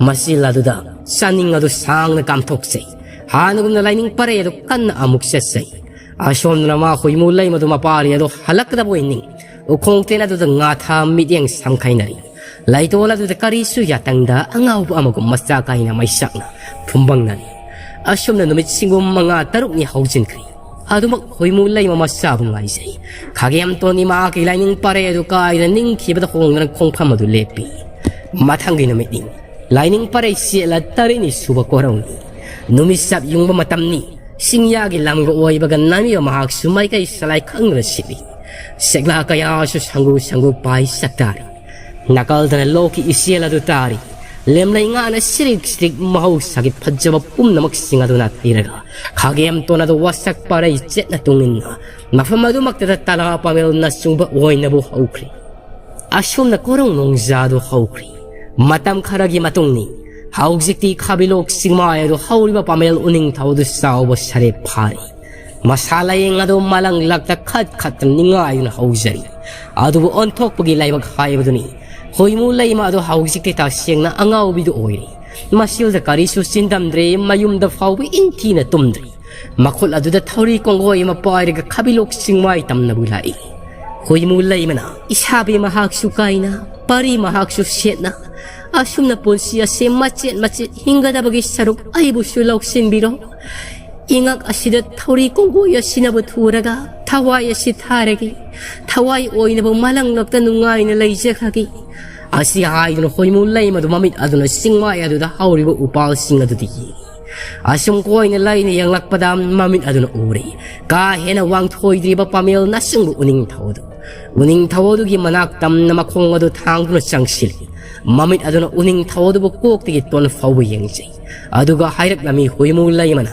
ꯃꯆꯤꯜ ꯑꯗꯨꯗ ꯆꯥꯅꯤꯡ ꯑꯗꯨ ꯁꯥꯡꯅ ꯀꯥꯝꯊꯣꯛꯆꯩ꯫ ꯍꯥꯟꯅꯒꯨꯝꯅ ꯂꯥꯏꯅꯤꯡ ꯄꯔꯦ ꯑꯗꯨ ꯀꯟꯅ ꯑꯃꯨꯛ ꯆꯠꯆꯩ꯫ ꯑꯁꯣꯝꯗꯅ ꯃꯥ ꯍꯨꯏꯃꯨ ꯂꯩꯃꯗꯨ ꯃꯄꯥꯔꯤ ꯑꯗꯨ ꯍꯜꯂꯛꯀꯗꯕ ꯑꯣꯏꯅꯤꯡ ꯎꯈꯣꯡ ꯇꯦꯟ ꯑꯗꯨꯗ ꯉꯥꯊꯥ ꯃꯤꯠꯌꯦꯡ ꯁꯝꯈꯥꯏꯅꯔꯤ꯫ ꯂꯩꯇꯣꯜ ꯑꯗꯨꯗ ꯀꯔꯤꯁꯨ ꯌꯥꯇꯪꯗ ꯑꯉꯥꯎꯕ ꯑꯃꯒꯨꯝ ꯃꯆꯥ ꯀꯥꯏꯅ ꯃꯩꯁꯥꯛꯅ ꯐꯨꯝꯕꯪꯅꯔꯤ꯫ ꯑꯁꯨꯝꯅ ꯅꯨꯃꯤꯠ ꯁꯤꯡꯒꯨꯝ ꯃꯉꯥ ꯇꯔꯨꯛꯅꯤ ꯍꯧꯖꯤꯟꯈ꯭ꯔꯤ꯫ ꯑꯗꯨꯃꯛ ꯍꯨꯏꯃꯨ ꯂꯩꯃ ꯃꯆꯥꯕꯨ ꯉꯥꯏꯖꯩ꯫ ꯈꯥꯒꯦꯝꯇꯣꯟꯒꯤ ꯃꯍꯥꯛꯀꯤ ꯂꯥꯏꯅꯤꯡ ꯄꯔꯦ ꯑꯗꯨ ꯀꯥꯏꯗ ꯅꯤꯡꯈꯤꯕꯗ ꯍꯣꯡꯗꯅ ꯈꯣꯡꯐꯝ ꯑꯗꯨ ꯂꯦꯞꯄꯤ꯫ ꯃꯊꯪꯒꯤ ꯅꯨꯃꯤꯠꯅꯤ꯫ ꯂꯥꯏꯅꯤꯡ ꯄꯔꯦ ꯆꯦꯠꯂ ꯇꯔꯦꯠꯅꯤ ꯁꯨꯕ ꯀꯣꯔꯧꯅꯤ꯫ ꯅꯨꯃꯤꯠ ꯆꯞ ꯌꯨꯡꯕ ꯃꯇꯝꯅꯤ꯫ ꯆꯤꯡꯌꯥꯒꯤ ꯂꯝꯒ ꯑꯣꯏꯕꯒ ꯅꯥꯃꯤꯕ ꯃꯍꯥꯛꯁꯨ ꯃꯥꯏꯀꯩ ꯆꯂꯥꯏ ꯈꯪꯗꯅ ꯁꯤꯠꯂꯤ꯫ ꯁꯦꯛꯂꯥ ꯀꯌꯥꯁꯨ ꯁꯪꯒꯨ ꯁꯪꯒꯨ ꯄꯥꯏ ꯆꯥꯛꯇꯥꯔꯤ꯫ ꯅꯥꯀꯜꯗꯅ ꯂꯣꯛꯀꯤ ꯏꯆꯦꯜ ꯑꯗꯨ ꯇꯥꯔꯤ꯫ ꯂꯦꯝꯂꯩ ꯉꯥꯅ ꯁꯤꯔꯤꯛ ꯁꯤꯔꯤꯛ ꯃꯍꯧꯁꯥꯒꯤ ꯐꯖꯕ ꯄꯨꯝꯅꯃꯛꯁꯤꯡ ꯑꯗꯨ ꯅꯥꯊꯩꯔꯒ ꯈꯥꯒꯦꯝꯇꯣꯟ ꯑꯗꯨ ꯋꯥꯁꯛ ꯄꯥꯔꯩ ꯆꯦꯠꯅ ꯇꯨꯡꯏꯟꯅ ꯃꯐꯝ ꯑꯗꯨꯃꯛꯇꯗ ꯇꯂꯥ ꯄꯥꯃꯦꯜꯅ ꯆꯨꯡꯕ ꯑꯣꯏꯅꯕꯨ ꯍꯧꯈ꯭ꯔꯦ꯫ ꯑꯁꯨꯝꯅ ꯀꯣꯔꯧ ꯅꯣꯡꯖꯥꯗꯨ ꯍꯧꯈ꯭ꯔꯤ꯫ ꯃꯇꯝ ꯈꯔꯒꯤ ꯃꯇꯨꯡꯅꯤ꯫ ꯍꯧꯖꯤꯛꯇꯤ ꯈꯥꯕꯤꯂꯣꯛ ꯆꯤꯡꯃꯥꯏ ꯑꯗꯨ ꯍꯧꯔꯤꯕ ꯄꯥꯃꯦꯜ ꯎꯅꯤꯡꯊꯧ ꯑꯗꯨ ꯆꯥꯎꯕ ꯁꯔꯦꯞ ꯐꯥꯔꯤ꯫ ꯃꯁꯥ ꯂꯥꯌꯦꯡ ꯑꯗꯨ ꯃꯂꯪꯂꯛꯇ ꯈꯠ ꯈꯠꯇ ꯅꯤꯡꯉꯥꯏꯗꯨꯅ ꯍꯧꯖꯔꯤ꯫ ꯑꯗꯨꯕꯨ ꯑꯣꯟꯊꯣꯛꯄꯒꯤ ꯂꯥꯏꯕꯛ ꯍꯥꯏꯕꯗꯨꯅꯤ꯫ ꯍꯨꯏꯃꯨ ꯂꯩꯃ ꯑꯗꯨ ꯍꯧꯖꯤꯛꯇꯤ ꯇꯁꯦꯡꯅ ꯑꯉꯥꯎꯕꯤꯗꯨ ꯑꯣꯏꯔꯦ꯫ ꯃꯁꯤꯗ ꯀꯔꯤꯁꯨ ꯆꯤꯟꯗꯝꯗ꯭ꯔꯦ, ꯃꯌꯨꯝꯗ ꯐꯥꯎꯕ ꯏꯪꯊꯤꯅ ꯇꯨꯝꯗ꯭ꯔꯤ꯫ ꯃꯈꯨꯠ ꯑꯗꯨꯗ ꯊꯧꯔꯤ ꯀꯣꯡꯒꯣꯏ ꯑꯃ ꯄꯥꯏꯔꯒ ꯈꯥꯕꯤꯂꯣꯛ ꯆꯤꯡꯃꯥꯏ ꯇꯝꯅꯕꯨ ꯂꯥꯛꯏ꯫ ꯍꯨꯏꯃꯨ ꯂꯩꯃꯅ ꯏꯁꯥꯕꯤ ꯃꯍꯥꯛꯁꯨ ꯀꯥꯏꯅ, ꯄꯔꯤ ꯃꯍꯥꯛꯁꯨ ꯁꯦꯠꯅ, ꯑꯁꯨꯝꯅ ꯄꯨꯟꯁꯤ ꯑꯁꯤ ꯃꯆꯦꯠ ꯃꯆꯦꯠ ꯍꯤꯡꯒꯗꯕꯒꯤ ꯁꯔꯨꯛ ꯑꯩꯕꯨꯁꯨ ꯂꯧꯁꯤꯟꯕꯤꯔꯣ꯫ ꯏꯉꯛ ꯑꯁꯤꯗ ꯊꯧꯔꯤ ꯀꯣꯡꯒꯣꯏ ꯑꯁꯤꯅꯕꯨ ꯊꯨꯔꯒ ꯊꯋꯥꯏ ꯑꯁꯤ ꯊꯥꯔꯒꯦ꯫ ꯊꯋꯥꯏ ꯑꯣꯏꯅꯕꯨ ꯃꯂꯪꯂꯛꯇ ꯅꯨꯡꯉꯥꯏꯅ ꯂꯩꯖꯈ꯭ꯔꯒꯦ꯫ ꯑꯁꯤ ꯍꯥꯏꯗꯨꯅ ꯍꯨꯏꯃꯨ ꯂꯩꯃꯗꯨ ꯃꯃꯤꯠ ꯑꯗꯨꯅ ꯆꯤꯡꯃꯥꯏ ꯑꯗꯨꯗ ꯍꯧꯔꯤꯕ ꯎꯄꯥꯜꯁꯤꯡ ꯑꯗꯨꯗ ꯌꯦꯡꯏ꯫ ꯑꯁꯨꯝ ꯀꯣꯏꯅ ꯂꯩꯅ ꯌꯦꯡꯂꯛꯄꯗ ꯃꯃꯤꯠ ꯑꯗꯨꯅ ꯎꯔꯦ꯫ ꯀꯥ ꯍꯦꯟꯅ ꯋꯥꯡꯊꯣꯏꯗ꯭ꯔꯤꯕ ꯄꯥꯃꯦꯜ ꯅꯆꯤꯡꯕ ꯎꯅꯤꯡꯊꯧ ꯑꯗꯨ꯫ ꯎꯅꯤꯡꯊꯧ ꯑꯗꯨꯒꯤ ꯃꯅꯥꯛ ꯇꯝꯅ ꯃꯈꯣꯡ ꯑꯗꯨ ꯊꯥꯡꯗꯨꯅ ꯆꯪꯁꯤꯜꯂꯤ꯫ ꯃꯃꯤꯠ ꯑꯗꯨꯅ ꯎꯅꯤꯡꯊꯧ ꯑꯗꯨꯕꯨ ꯀꯣꯛꯇꯒꯤ ꯇꯣꯟ ꯐꯥꯎꯕ ꯌꯦꯡꯖꯩ꯫ ꯑꯗꯨꯒ ꯍꯥꯏꯔꯛꯂꯝꯃꯤ ꯍꯨꯏꯃꯨ ꯂꯩꯃꯅ,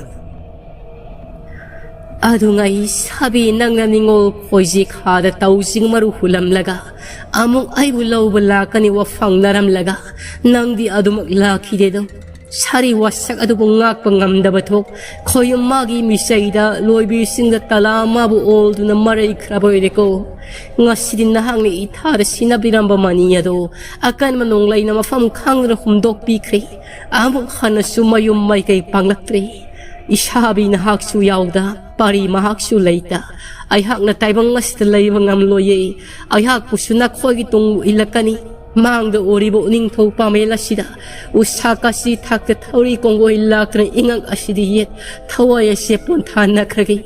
ꯑꯗꯨꯉꯩ ꯁꯥꯕꯤ, ꯅꯪꯅ ꯅꯤꯡꯉꯣꯜ ꯈꯣꯏꯖꯤ ꯈꯥꯗ ꯇꯧꯁꯤꯡ ꯃꯔꯨ ꯍꯨꯜꯂꯝꯂꯒ ꯑꯃꯨꯛ ꯑꯩꯕꯨ ꯂꯧꯕ ꯂꯥꯛꯀꯅꯤ ꯋꯥꯐꯪꯅꯔꯝꯂꯒ ꯅꯪꯗꯤ ꯑꯗꯨꯃꯛ ꯂꯥꯛꯈꯤꯗꯦꯗꯣ꯫ ꯁꯥꯔꯤ ꯋꯥꯁꯛ ꯑꯗꯨꯕꯨ ꯉꯥꯛꯄ ꯉꯝꯗꯕ ꯊꯣꯛ ꯈꯣꯌꯨꯝ ꯃꯥꯒꯤ ꯃꯤꯆꯩꯗ ꯂꯣꯏꯕꯤꯁꯤꯡꯗ ꯇꯂꯥ ꯑꯃꯕꯨ ꯑꯣꯜꯗꯨꯅ ꯃꯔꯩꯈ꯭ꯔꯕ ꯑꯣꯏꯔꯦꯀꯣ꯫ ꯉꯁꯤꯗꯤ ꯅꯍꯥꯛꯅ ꯏꯊꯥꯗ ꯁꯤꯟꯅꯕꯤꯔꯝꯕ ꯃꯅꯤ ꯑꯗꯣ ꯑꯀꯟꯕ ꯅꯣꯡꯂꯩꯅ ꯃꯐꯝ ꯈꯪꯗꯅ ꯍꯨꯝꯗꯣꯛꯄꯤꯈ꯭ꯔꯦ꯫ ꯑꯃꯨꯛ ꯍꯟꯅꯁꯨ ꯃꯌꯨꯝ ꯃꯥꯏꯀꯩ ꯄꯥꯡꯂꯛꯇ꯭ꯔꯦ꯫ ꯏꯁꯥꯕꯤ ꯅꯍꯥꯛꯁꯨ ꯌꯥꯎꯗ ꯄꯥꯔꯤ ꯃꯍꯥꯛꯁꯨ ꯂꯩꯇ ꯑꯩꯍꯥꯛꯅ ꯇꯥꯏꯕꯪ ꯑꯁꯤꯗ ꯂꯩꯕ ꯉꯝꯂꯣꯏꯌꯦ꯫ ꯑꯩꯍꯥꯛꯄꯨꯁꯨ ꯅꯈꯣꯏꯒꯤ ꯇꯨꯡ ꯏꯜꯂꯛꯀꯅꯤ꯫ ꯃꯥꯡꯗ ꯎꯔꯤꯕ ꯎꯅꯤꯡꯊꯧ ꯄꯥꯃꯦꯜ ꯑꯁꯤꯗ ꯎꯁꯥ ꯀꯥꯁꯤ ꯊꯥꯛꯇ ꯊꯧꯔꯤ ꯀꯣꯡꯒꯣꯏ ꯂꯥꯛꯇꯨꯅ ꯏꯉꯛ ꯑꯁꯤꯗ ꯌꯦꯠ ꯊꯋꯥꯏ ꯑꯁꯦ ꯄꯣꯟꯊꯥꯅꯈ꯭ꯔꯒꯦ꯫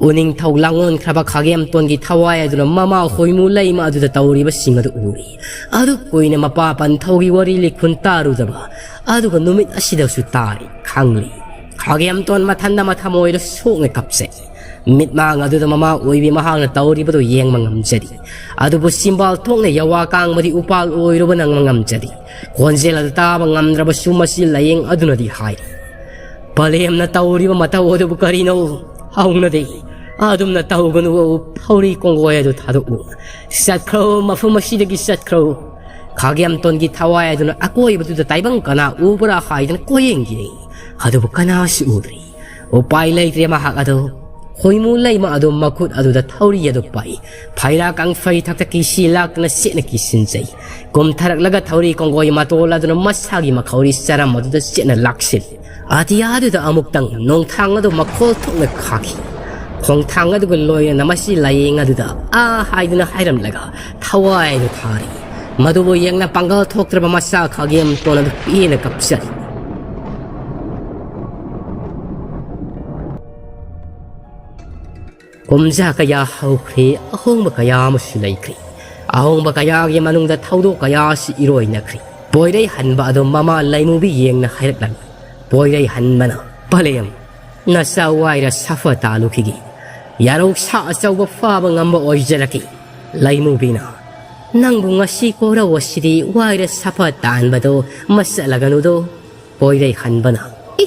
ꯎꯅꯤꯡꯊꯧ ꯂꯥꯡꯑꯣꯟꯈ꯭ꯔꯕ ꯈꯥꯒꯦꯝꯇꯣꯟꯒꯤ ꯊꯋꯥꯏ ꯑꯗꯨꯅ ꯃꯃꯥ ꯍꯣꯏꯃꯨ ꯂꯩꯃ ꯑꯗꯨꯗ ꯇꯧꯔꯤꯕꯁꯤꯡ ꯑꯗꯨ ꯎꯔꯤ꯫ ꯑꯗꯨ ꯀꯨꯏꯅ ꯃꯄꯥ ꯄꯟꯊꯧꯒꯤ ꯋꯥꯔꯤ ꯂꯤꯈꯨꯟ ꯇꯥꯔꯨꯗꯕ ꯑꯗꯨꯒ ꯅꯨꯃꯤꯠ ꯑꯁꯤꯗꯁꯨ ꯇꯥꯔꯤ ꯈꯪꯂꯤ꯫ ꯈꯥꯒꯦꯝꯇꯣꯟ ꯃꯊꯟꯗ ꯃꯊꯃꯣꯏꯗ ꯁꯣꯛꯅ ꯀꯞꯆꯩ꯫ ꯃꯤꯠꯃꯥꯡ ꯑꯗꯨꯗ ꯃꯃꯥ ꯑꯣꯏꯕꯤ ꯃꯍꯥꯛꯅ ꯇꯧꯔꯤꯕꯗꯨ ꯌꯦꯡꯕ ꯉꯝꯖꯔꯤ꯫ ꯑꯗꯨꯕꯨ ꯆꯤꯝꯕꯥꯜ ꯊꯣꯛꯅ ꯌꯥꯋꯥ ꯀꯥꯡꯕꯗꯤ ꯎꯄꯥꯜ ꯑꯣꯏꯔꯨꯕ ꯅꯪꯕ ꯉꯝꯖꯔꯤ꯫ ꯈꯣꯟꯖꯦꯜ ꯑꯗꯨ ꯇꯥꯕ ꯉꯝꯗ꯭ꯔꯕꯁꯨ ꯃꯁꯤ ꯂꯥꯌꯦꯡ ꯑꯗꯨꯅꯗꯤ ꯍꯥꯏꯔꯤ, "ꯄꯂꯦꯝꯅ ꯇꯧꯔꯤꯕ ꯃꯇꯧ ꯑꯗꯨꯕꯨ ꯀꯔꯤꯅꯣ? ꯍꯧꯅꯗꯦ꯫ ꯑꯗꯨꯝꯅ ꯇꯧꯒꯅꯨ꯫ ꯊꯧꯔꯤ ꯀꯣꯡꯒꯣꯏ ꯑꯗꯨ ꯊꯥꯗꯣꯛꯎ꯫ ꯆꯠꯈ꯭ꯔꯣ, ꯃꯐꯝ ꯑꯁꯤꯗꯒꯤ ꯆꯠꯈ꯭ꯔꯣ꯫" ꯈꯥꯒꯦꯝꯇꯣꯟꯒꯤ ꯊꯋꯥꯏ ꯑꯗꯨꯅ ꯑꯀꯣꯏꯕꯗꯨꯗ ꯇꯥꯏꯕꯪ ꯀꯅꯥ ꯎꯕ꯭ꯔꯥ ꯍꯥꯏꯗꯨꯅ ꯀꯣꯌꯦꯡ ꯌꯦꯡꯉꯤ꯫ ꯑꯗꯨꯕꯨ ꯀꯅꯥꯁꯨ ꯎꯗ꯭ꯔꯤ꯫ ꯎꯄꯥꯏ ꯂꯩꯇ꯭ꯔꯦ ꯃꯍꯥꯛ ꯑꯗꯨ꯫ ꯈꯣꯏꯃꯨ ꯂꯩꯃ ꯑꯗꯨ ꯃꯈꯨꯠ ꯑꯗꯨꯗ ꯊꯧꯔꯤ ꯑꯗꯨ ꯄꯥꯏ꯫ ꯐꯩꯔꯥ ꯀꯥꯡꯐꯩ ꯊꯛꯇ ꯀꯤꯁꯤ ꯂꯥꯛꯇꯨꯅ ꯆꯦꯠꯅ ꯀꯤꯁꯤꯟꯖꯩ꯫ ꯀꯨꯝꯊꯔꯛꯂꯒ ꯊꯧꯔꯤ ꯀꯣꯡꯒꯣꯏ ꯃꯇꯣꯜ ꯑꯗꯨꯅ ꯃꯁꯥꯒꯤ ꯃꯈꯧꯔꯤ ꯆꯔꯝ ꯑꯗꯨꯗ ꯆꯦꯠꯅ ꯂꯥꯛꯁꯤꯜꯂꯤ꯫ ꯑꯇꯤꯌꯥꯗꯨꯗ ꯑꯃꯨꯛꯇꯪ ꯅꯣꯡꯊꯥꯡ ꯑꯗꯨ ꯃꯈꯣꯜ ꯊꯣꯛꯅ ꯈꯥꯈꯤ꯫ ꯈꯣꯡꯊꯥꯡ ꯑꯗꯨꯒ ꯂꯣꯏꯅꯅ ꯃꯁꯤ ꯂꯥꯌꯦꯡ ꯑꯗꯨꯗ "ꯑꯥ" ꯍꯥꯏꯗꯨꯅ ꯍꯥꯏꯔꯝꯂꯒ ꯊꯋꯥꯏꯗꯨ ꯊꯥꯔꯤ꯫ ꯃꯗꯨꯕꯨ ꯌꯦꯡꯅ ꯄꯥꯡꯒꯜ ꯊꯣꯛꯇ꯭ꯔꯕ ꯃꯆꯥ ꯈꯥꯒꯦꯝꯇꯣꯟ ꯑꯗꯨ ꯄꯦꯟꯅ ꯀꯞꯆꯔꯤ꯫ ꯀꯨꯝꯖꯥ ꯀꯌꯥ ꯍꯧꯈ꯭ꯔꯦ, ꯑꯍꯣꯡꯕ ꯀꯌꯥ ꯑꯃꯁꯨ ꯂꯩꯈ꯭ꯔꯦ꯫ ꯑꯍꯣꯡꯕ ꯀꯌꯥꯒꯤ ꯃꯅꯨꯡꯗ ꯊꯧꯗꯣꯛ ꯀꯌꯥ ꯑꯁꯤ ꯏꯔꯣꯏꯅꯈ꯭ꯔꯦ꯫ ꯄꯣꯏꯔꯩ ꯍꯟꯕ ꯑꯗꯨ ꯃꯃꯥ ꯂꯩꯃꯨꯕꯤ ꯌꯦꯡꯅ ꯍꯥꯏꯔꯛꯂꯝꯃꯤ꯫ ꯄꯣꯏꯔꯩ ꯍꯟꯕꯅ, "ꯄꯂꯦꯝ, ꯅꯆꯥ ꯋꯥꯏꯔ ꯁꯥꯐ ꯇꯥꯜꯂꯨꯈꯤꯒꯦ꯫ ꯌꯥꯔꯧ ꯁꯥ ꯑꯆꯧꯕ ꯐꯥꯕ ꯉꯝꯕ ꯑꯣꯏꯖꯔꯛꯀꯦ꯫" ꯂꯩꯃꯨꯕꯤꯅ, "ꯅꯪꯕꯨ ꯉꯁꯤ ꯀꯣꯔꯧ ꯑꯁꯤꯗꯤ ꯋꯥꯏꯔ ꯁꯥꯐ ꯇꯥꯟꯕꯗꯣ ꯃꯆꯠꯂꯒꯅꯨꯗꯣ꯫" ꯄꯣꯏꯔꯩ ꯍꯟꯕꯅ, "ꯏ,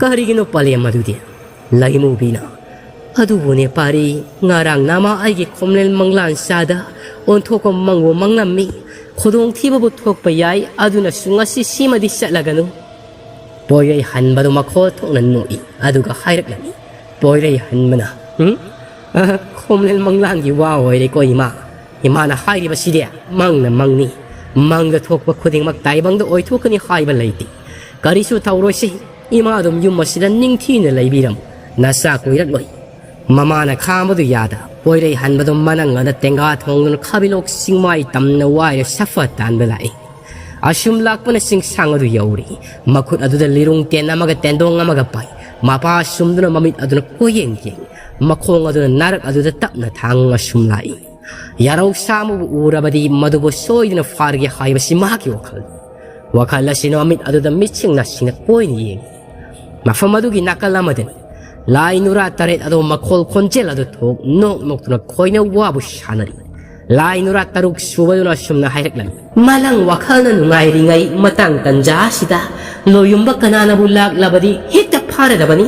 ꯀꯔꯤꯒꯤꯅꯣ ꯄꯂꯦꯝ ꯑꯗꯨꯗꯤ? ꯂꯩꯃꯨꯕꯤꯅ, "ꯑꯗꯨꯕꯨꯅꯦ ꯄꯥꯔꯤ, ꯉꯔꯥꯡ ꯅꯃ ꯑꯩꯒꯤ ꯈꯣꯝꯂꯦꯜ ꯃꯪꯂꯥꯟ ꯆꯥꯗ ꯑꯣꯟꯊꯣꯛꯄ ꯃꯪꯕꯨ ꯃꯪꯂꯝꯃꯤ꯫ ꯈꯨꯗꯣꯡꯊꯤꯕꯕꯨ ꯊꯣꯛꯄ ꯌꯥꯏ, ꯑꯗꯨꯅꯁꯨ ꯉꯁꯤ ꯁꯤꯃꯗꯤ ꯆꯠꯂꯒꯅꯨ"꯫ ꯄꯣꯏꯔꯩ ꯍꯟꯕꯗꯨ ꯃꯈꯣꯜ ꯊꯣꯛꯅ ꯅꯣꯛꯏ, ꯑꯗꯨꯒ ꯍꯥꯏꯔꯛꯂꯝꯃꯤ꯫ ꯄꯣꯏꯔꯩ ꯍꯟꯕꯅ, "ꯎꯝ? ꯑ, ꯈꯣꯝꯂꯦꯜ ꯃꯪꯂꯥꯟꯒꯤ ꯋꯥ ꯑꯣꯏꯔꯦꯀꯣ ꯏꯃꯥ꯫ ꯏꯃꯥꯅ ꯍꯥꯏꯔꯤꯕꯁꯤꯗꯤ ꯃꯪꯅ ꯃꯪꯅꯤ꯫ ꯃꯪꯗ ꯊꯣꯛꯄ ꯈꯨꯗꯤꯡꯃꯛ ꯇꯥꯏꯕꯪꯗ ꯑꯣꯏꯊꯣꯛꯀꯅꯤ ꯍꯥꯏꯕ ꯂꯩꯇꯦ꯫ ꯀꯔꯤꯁꯨ ꯇꯧꯔꯣꯏꯁꯤ꯫ ꯏꯃꯥ ꯑꯗꯨꯝ ꯌꯨꯝ ꯑꯁꯤꯗ ꯅꯤꯡꯊꯤꯅ ꯂꯩꯕꯤꯔꯝꯃꯨ꯫ ꯅꯆꯥ ꯀꯨꯏꯔꯛꯂꯣꯏ"꯫ ꯃꯃꯥꯅ ꯈꯥꯝꯕꯗꯨ ꯌꯥꯗ, ꯄꯣꯏꯔꯩ ꯍꯟꯕꯗꯨ ꯃꯅꯪ ꯑꯗ ꯇꯦꯡꯒꯥ ꯊꯣꯡꯗꯨꯅ ꯈꯥꯕꯤꯂꯣꯛ ꯆꯤꯡꯃꯥꯏ ꯇꯝꯅ ꯋꯥꯏꯔ ꯁꯐ ꯇꯥꯟꯕ ꯂꯥꯛꯏ꯫ ꯑꯁꯨꯝ ꯂꯥꯛꯄꯅ ꯆꯤꯡꯁꯥꯡ ꯑꯗꯨ ꯌꯧꯔꯤ꯫ ꯃꯈꯨꯠ ꯑꯗꯨꯗ ꯂꯤꯔꯨꯡ ꯇꯦꯟ ꯑꯃꯒ ꯇꯦꯟꯗꯣꯡ ꯑꯃꯒ ꯄꯥꯏ꯫ ꯃꯄꯥ ꯁꯨꯝꯗꯨꯅ ꯃꯃꯤꯠ ꯑꯗꯨꯅ ꯀꯣꯏꯌꯦꯡ ꯌꯦꯡ꯫ ꯃꯈꯣꯡ ꯑꯗꯨꯅ ꯅꯥꯔꯛ ꯑꯗꯨꯗ ꯇꯞꯅ ꯊꯥꯡ ꯑꯁꯨꯝ ꯂꯥꯛꯏ꯫ ꯌꯥꯔꯧ ꯁꯥꯃꯨꯕꯨ ꯎꯔꯕꯗꯤ ꯃꯗꯨꯕꯨ ꯁꯣꯏꯗꯅ ꯐꯥꯔꯒꯦ ꯍꯥꯏꯕꯁꯤ ꯃꯍꯥꯛꯀꯤ ꯋꯥꯈꯜꯅꯤ꯫ ꯋꯥꯈꯜ ꯑꯁꯤꯅ ꯃꯃꯤꯠ ꯑꯗꯨꯗ ꯃꯤꯠꯁꯤꯡ ꯅꯥꯁꯤꯡꯅ ꯀꯣꯏꯅ ꯌꯦꯡꯏ꯫ ꯃꯐꯝ ꯑꯗꯨꯒꯤ ꯅꯥꯀꯜ ꯑꯃꯗꯅꯤ ꯂꯥꯏ ꯅꯨꯔꯥ ꯇꯔꯦꯠ ꯑꯗꯨ ꯃꯈꯣꯜ ꯈꯣꯟꯖꯦꯜ ꯑꯗꯨ ꯊꯣꯛ ꯅꯣꯛ ꯅꯣꯛꯇꯨꯅ ꯈꯣꯏꯅ ꯋꯥꯕꯨ ꯁꯥꯟꯅꯔꯤ꯫ ꯂꯥꯏ ꯅꯨꯔꯥ ꯇꯔꯨꯛ ꯁꯨꯕꯗꯨꯅ ꯑꯁꯨꯝꯅ ꯍꯥꯏꯔꯛꯂꯝꯃꯤ: "ꯃꯂꯪ ꯋꯥꯈꯜꯅ ꯅꯨꯡꯉꯥꯏꯔꯤꯉꯩ ꯃꯇꯥꯡ ꯇꯟꯖꯥ ꯑꯁꯤꯗ ꯂꯣꯌꯨꯝꯕ ꯀꯅꯥꯅꯕꯨ ꯂꯥꯛꯂꯕꯗꯤ ꯍꯦꯛꯇ ꯐꯥꯔꯗꯕꯅꯤ"꯫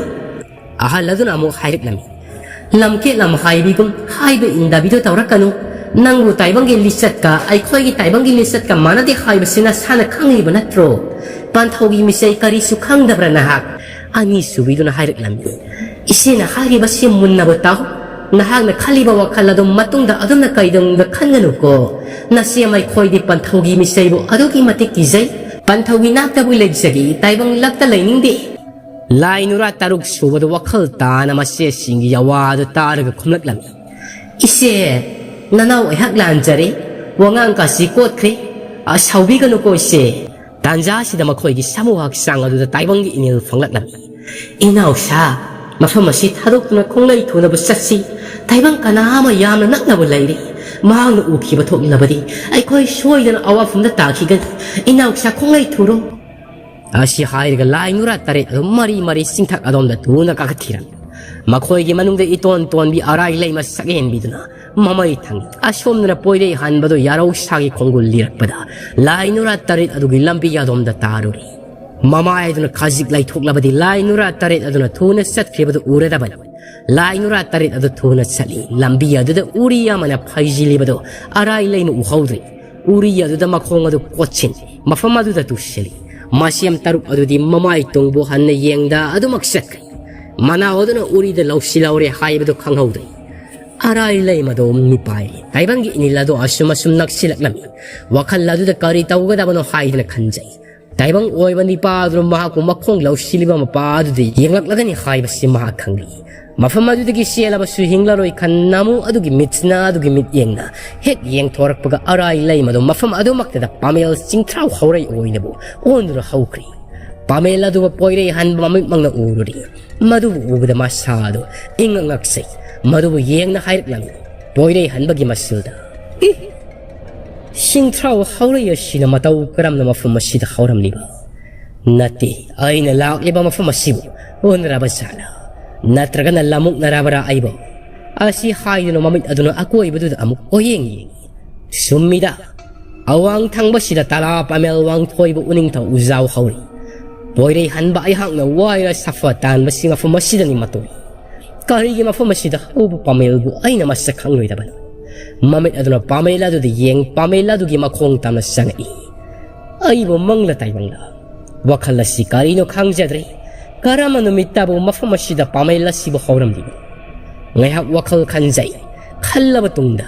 ꯑꯍꯜ ꯑꯗꯨꯅ ꯑꯃꯨꯛ ꯍꯥꯏꯔꯛꯂꯝꯃꯤ: "ꯂꯝꯀꯦꯠ ꯂꯝꯍꯥꯏꯕꯤꯒꯨꯝ ꯍꯥꯏꯕ ꯏꯟꯗꯕꯤꯗꯣ ꯇꯧꯔꯛꯀꯅꯨ꯫ ꯅꯪꯕꯨ ꯇꯥꯏꯕꯪꯒꯤ ꯂꯤꯆꯠꯀ ꯑꯩꯈꯣꯏꯒꯤ ꯇꯥꯏꯕꯪꯒꯤ ꯂꯤꯆꯠꯀ ꯃꯥꯟꯅꯗꯦ ꯍꯥꯏꯕꯁꯤ ꯅꯁꯥꯅ ꯈꯪꯂꯤꯕ ꯅꯠꯇ꯭ꯔꯣ? ꯄꯟꯊꯧꯒꯤ ꯃꯤꯆꯩ ꯀꯔꯤꯁꯨ ꯈꯪꯗꯕ꯭ꯔꯥ ꯅꯍꯥꯛ?" ꯑꯅꯤꯁꯨꯕꯤꯗꯨꯅ ꯍꯥꯏꯔꯛꯂꯝꯃꯤ: "ꯏꯆꯦꯅ ꯍꯥꯏꯔꯤꯕꯁꯤ ꯃꯨꯟꯅꯕ ꯇꯥꯎ꯫ ꯅꯍꯥꯛꯅ ꯈꯜꯂꯤꯕ ꯋꯥꯈꯜ ꯑꯗꯨ ꯃꯇꯨꯡꯗ ꯑꯗꯨꯝꯅ ꯀꯩꯗꯧꯅꯨꯡꯗ ꯈꯟꯒꯅꯨꯀꯣ꯫ ꯅꯆꯦ ꯑꯩꯈꯣꯏꯗꯤ ꯄꯟꯊꯧꯒꯤ ꯃꯤꯆꯩꯕꯨ ꯑꯗꯨꯛꯀꯤ ꯃꯇꯤꯛ ꯀꯤꯖꯩ꯫ ꯄꯟꯊꯧꯒꯤ ꯅꯥꯛꯇꯕꯨ ꯂꯩꯖꯒꯦ, ꯇꯥꯏꯕꯪ ꯂꯛꯇ ꯂꯩꯅꯤꯡꯗꯦ"꯫ ꯂꯥꯏ ꯅꯨꯔꯥ ꯇꯔꯨꯛ ꯁꯨꯕꯗ ꯋꯥꯈꯜ ꯇꯥꯅ ꯃꯆꯦꯁꯤꯡꯒꯤ ꯑꯋꯥꯗꯨ ꯇꯥꯔꯒ ꯈꯨꯝꯂꯛꯂꯝꯃꯤ: "ꯏꯆꯦ, ꯅꯅꯥꯎ ꯑꯩꯍꯥꯛ ꯂꯥꯟꯖꯔꯦ꯫ ꯋꯥꯉꯥꯡ ꯀꯥꯁꯤ ꯀꯣꯠꯈ꯭ꯔꯦ꯫ ꯑ, ꯁꯥꯎꯕꯤꯒꯅꯨꯀꯣ ꯏꯆꯦ"꯫ ꯇꯥꯟꯖꯥ ꯑꯁꯤꯗ ꯃꯈꯣꯏꯒꯤ ꯁꯥꯃꯨ ꯍꯛꯆꯥꯡ ꯑꯗꯨꯗ ꯇꯥꯏꯕꯪꯒꯤ ꯏꯅꯤꯜ ꯐꯪꯂꯛꯂꯝꯃꯤ꯫ "ꯏꯅꯥꯎꯁꯥ, ꯃꯐꯝ ꯑꯁꯤ ꯊꯥꯗꯣꯛꯇꯨꯅ ꯈꯣꯡꯂꯩ ꯊꯨꯅꯕ ꯆꯠꯁꯤ꯫ ꯇꯥꯏꯕꯪ ꯀꯅꯥ ꯑꯃ ꯌꯥꯝꯅ ꯅꯛꯅꯕ ꯂꯩꯔꯦ꯫ ꯃꯍꯥꯛꯅ ꯎꯈꯤꯕ ꯊꯣꯛꯂꯕꯗꯤ ꯑꯩꯈꯣꯏ ꯁꯣꯏꯗꯅ ꯑꯋꯥꯐꯝꯗ ꯇꯥꯈꯤꯒꯅꯤ꯫ ꯏꯅꯥꯎꯁꯥ, ꯈꯣꯡꯂꯩ ꯊꯨꯔꯣ"꯫ ꯑꯁꯤ ꯍꯥꯏꯔꯒ ꯂꯥꯏ ꯅꯨꯔꯥ ꯇꯔꯦꯠ ꯑꯗꯨ ꯃꯔꯤ ꯃꯔꯤ ꯆꯤꯡꯊꯛ ꯑꯗꯣꯝꯗ ꯇꯨꯅ ꯀꯥꯈꯠꯈꯤꯔꯝꯃꯤ꯫ ꯃꯈꯣꯏꯒꯤ ꯃꯅꯨꯡꯗ ꯏꯇꯣꯟ ꯇꯣꯟꯕꯤ ꯑꯔꯥꯏ ꯂꯩꯃ ꯁꯛꯍꯦꯟꯕꯤꯗꯨꯅ ꯃꯃꯩ ꯊꯪꯉꯤ꯫ ꯑꯁꯣꯝꯗꯅ ꯄꯣꯏꯔꯩ ꯍꯟꯕꯗꯨ ꯌꯥꯔꯧ ꯁꯥꯒꯤ ꯈꯣꯡꯒꯨꯜ ꯂꯤꯔꯛꯄꯗ ꯂꯥꯏ ꯅꯨꯔꯥ ꯇꯔꯦꯠ ꯑꯗꯨꯒꯤ ꯂꯝꯕꯤ ꯑꯗꯣꯝꯗ ꯇꯥꯔꯨꯔꯤ꯫ ꯃꯃꯥꯏ ꯑꯗꯨꯅ ꯈꯖꯤꯛ ꯂꯩꯊꯣꯛꯂꯕꯗꯤ ꯂꯥꯏ ꯅꯨꯔꯥ ꯇꯔꯦꯠ ꯑꯗꯨꯅ ꯊꯨꯅ ꯆꯠꯈ꯭ꯔꯤꯕꯗꯨ ꯎꯔꯗꯕꯅꯤ꯫ ꯂꯥꯏ ꯅꯨꯔꯥ ꯇꯔꯦꯠ ꯑꯗꯨ ꯊꯨꯅ ꯆꯠꯂꯤ꯫ ꯂꯝꯕꯤ ꯑꯗꯨꯗ ꯎꯔꯤ ꯑꯃꯅ ꯐꯩꯖꯤꯜꯂꯤꯕꯗꯨ ꯑꯔꯥꯏ ꯂꯩꯃ ꯎꯍꯧꯗ꯭ꯔꯤ꯫ ꯎꯔꯤ ꯑꯗꯨꯗ ꯃꯈꯣꯡ ꯑꯗꯨ ꯀꯣꯠꯁꯤꯟ, ꯃꯐꯝ ꯑꯗꯨꯗ ꯇꯨꯁꯤꯜꯂꯤ꯫ ꯃꯁꯦꯝ ꯇꯔꯨꯛ ꯑꯗꯨꯗꯤ ꯃꯃꯥꯏ ꯇꯨꯡꯕꯨ ꯍꯟꯅ ꯌꯦꯡꯗ ꯑꯗꯨꯃꯛ ꯆꯠꯈ꯭ꯔꯦ꯫ ꯃꯅꯥꯎ ꯑꯗꯨꯅ ꯎꯔꯤꯗ ꯂꯧꯁꯤꯜꯍꯧꯔꯦ ꯍꯥꯏꯕꯗꯨ ꯈꯪꯍꯧꯗ꯭ꯔꯤ꯫ ꯑꯔꯥꯏ ꯂꯩꯃꯗꯣ ꯃꯤꯄꯥꯏꯔꯦ꯫ ꯇꯥꯏꯕꯪꯒꯤ ꯏꯅꯤꯜ ꯑꯗꯨ ꯑꯁꯨꯝ ꯑꯁꯨꯝ ꯅꯛꯁꯤꯜꯂꯛꯂꯝꯃꯤ꯫ ꯋꯥꯈꯜ ꯑꯗꯨꯗ ꯀꯔꯤ ꯇꯧꯒꯗꯕꯅꯣ ꯍꯥꯏꯗꯅ ꯈꯟꯖꯩ꯫ ꯇꯥꯏꯕꯪ ꯑꯣꯏꯕ ꯅꯤꯄꯥ ꯑꯗꯨꯅ ꯃꯍꯥꯛꯄꯨ ꯃꯈꯣꯡ ꯂꯧꯁꯤꯜꯂꯤꯕ ꯃꯄꯥ ꯑꯗꯨꯗ ꯌꯦꯡꯂꯛꯂꯒꯅꯤ ꯍꯥꯏꯕꯁꯤ ꯃꯍꯥꯛ ꯈꯪꯂꯤ꯫ ꯃꯐꯝ ꯑꯗꯨꯗꯒꯤ ꯆꯦꯜꯂꯕꯁꯨ ꯍꯤꯡꯂꯔꯣꯏ ꯈꯟ ꯅꯃꯨ ꯑꯗꯨꯒꯤ ꯃꯤꯠꯁꯤꯅ ꯑꯗꯨꯒꯤ ꯃꯤꯠꯌꯦꯡꯅ ꯍꯦꯛ ꯌꯦꯡꯊꯣꯔꯛꯄꯒ ꯑꯔꯥꯏ ꯂꯩꯃꯗꯨ ꯃꯐꯝ ꯑꯗꯨꯃꯛꯇꯗ ꯄꯥꯃꯦꯜ ꯆꯤꯡꯊ꯭ꯔꯥꯎ ꯍꯧꯔꯩ ꯑꯣꯏꯅꯕꯨ ꯑꯣꯟꯗꯨꯅ ꯍꯧꯈ꯭ꯔꯤ꯫ ꯄꯥꯃꯦꯜ ꯑꯗꯨꯕꯨ ꯄꯣꯏꯔꯩ ꯍꯟꯕ ꯃꯃꯤꯠꯃꯛꯅ ꯎꯔꯨꯔꯤ꯫ ꯃꯗꯨꯕꯨ ꯎꯕꯗ ꯃꯁꯥ ꯑꯗꯨ ꯏꯪꯉꯛ ꯉꯛꯆꯩ꯫ ꯃꯗꯨꯕꯨ ꯌꯦꯡꯅ ꯍꯥꯏꯔꯛꯂꯝꯃꯤ ꯄꯣꯏꯔꯩ ꯍꯟꯕꯒꯤ ꯃꯁꯤꯜꯗ, "ꯏ! ꯁꯤꯡꯊ꯭ꯔꯥꯎ ꯍꯧꯔꯩ ꯑꯁꯤꯅ ꯃꯇꯧ ꯀꯔꯝꯅ ꯃꯐꯝ ꯑꯁꯤꯗ ꯍꯧꯔꯝꯂꯤꯕ? ꯅꯠꯇꯦ, ꯑꯩꯅ ꯂꯥꯛꯂꯤꯕ ꯃꯐꯝ ꯑꯁꯤꯕꯨ ꯎꯅꯔꯕ ꯖꯥꯠꯂ? ꯅꯠꯇ꯭ꯔꯒꯅ ꯂꯃꯨꯛꯅꯔꯕ꯭ꯔꯥ ꯑꯩꯕꯨ?" ꯑꯁꯤ ꯍꯥꯏꯗꯨꯅ ꯃꯃꯤꯠ ꯑꯗꯨꯅ ꯑꯀꯣꯏꯕꯗꯨꯗ ꯑꯃꯨꯛ ꯀꯣꯌꯦꯡ ꯌꯦꯡꯏ꯫ ꯆꯨꯝꯃꯤꯗ, ꯑꯋꯥꯡ ꯊꯪꯕꯁꯤꯗ ꯇꯂꯥ ꯄꯥꯃꯦꯜ ꯋꯥꯡꯊꯣꯏꯕ ꯎꯅꯤꯡꯊꯧ ꯎꯖꯥꯎ ꯍꯧꯔꯤ꯫ ꯄꯣꯏꯔꯩ ꯍꯟꯕ ꯑꯩꯍꯥꯛꯅ ꯋꯥꯏꯔ ꯁꯥꯐ ꯇꯥꯟꯕꯁꯤ ꯃꯐꯝ ꯑꯁꯤꯗꯅꯤ ꯃꯇꯣꯏ꯫ ꯀꯔꯤꯒꯤ ꯃꯐꯝ ꯑꯁꯤꯗ ꯍꯧꯕ ꯄꯥꯃꯦꯜꯕꯨ ꯑꯩꯅ ꯃꯁꯛ ꯈꯪꯂꯣꯏꯗꯕꯅꯣ? ꯃꯃꯤꯠ ꯑꯗꯨꯅ ꯄꯥꯃꯦꯜ ꯑꯗꯨꯗ ꯌꯦꯡ, ꯄꯥꯃꯦꯜ ꯑꯗꯨꯒꯤ ꯃꯈꯣꯡ ꯇꯝꯅ ꯆꯪꯉꯛꯏ꯫ ꯑꯩꯕꯨ ꯃꯪꯂ ꯇꯥꯏꯕꯪꯂ? ꯋꯥꯈꯜ ꯑꯁꯤ ꯀꯔꯤꯅꯣ ꯈꯪꯖꯗ꯭ꯔꯦ꯫ ꯀꯔꯝꯕ ꯅꯨꯃꯤꯠꯇꯕꯨ ꯃꯐꯝ ꯑꯁꯤꯗ ꯄꯥꯃꯦꯜ ꯑꯁꯤꯕꯨ ꯍꯧꯔꯝꯂꯤꯕꯅꯣ? ꯉꯥꯏꯍꯥꯛ ꯋꯥꯈꯜ ꯈꯟꯖꯩ꯫ ꯈꯜꯂꯕ ꯇꯨꯡꯗ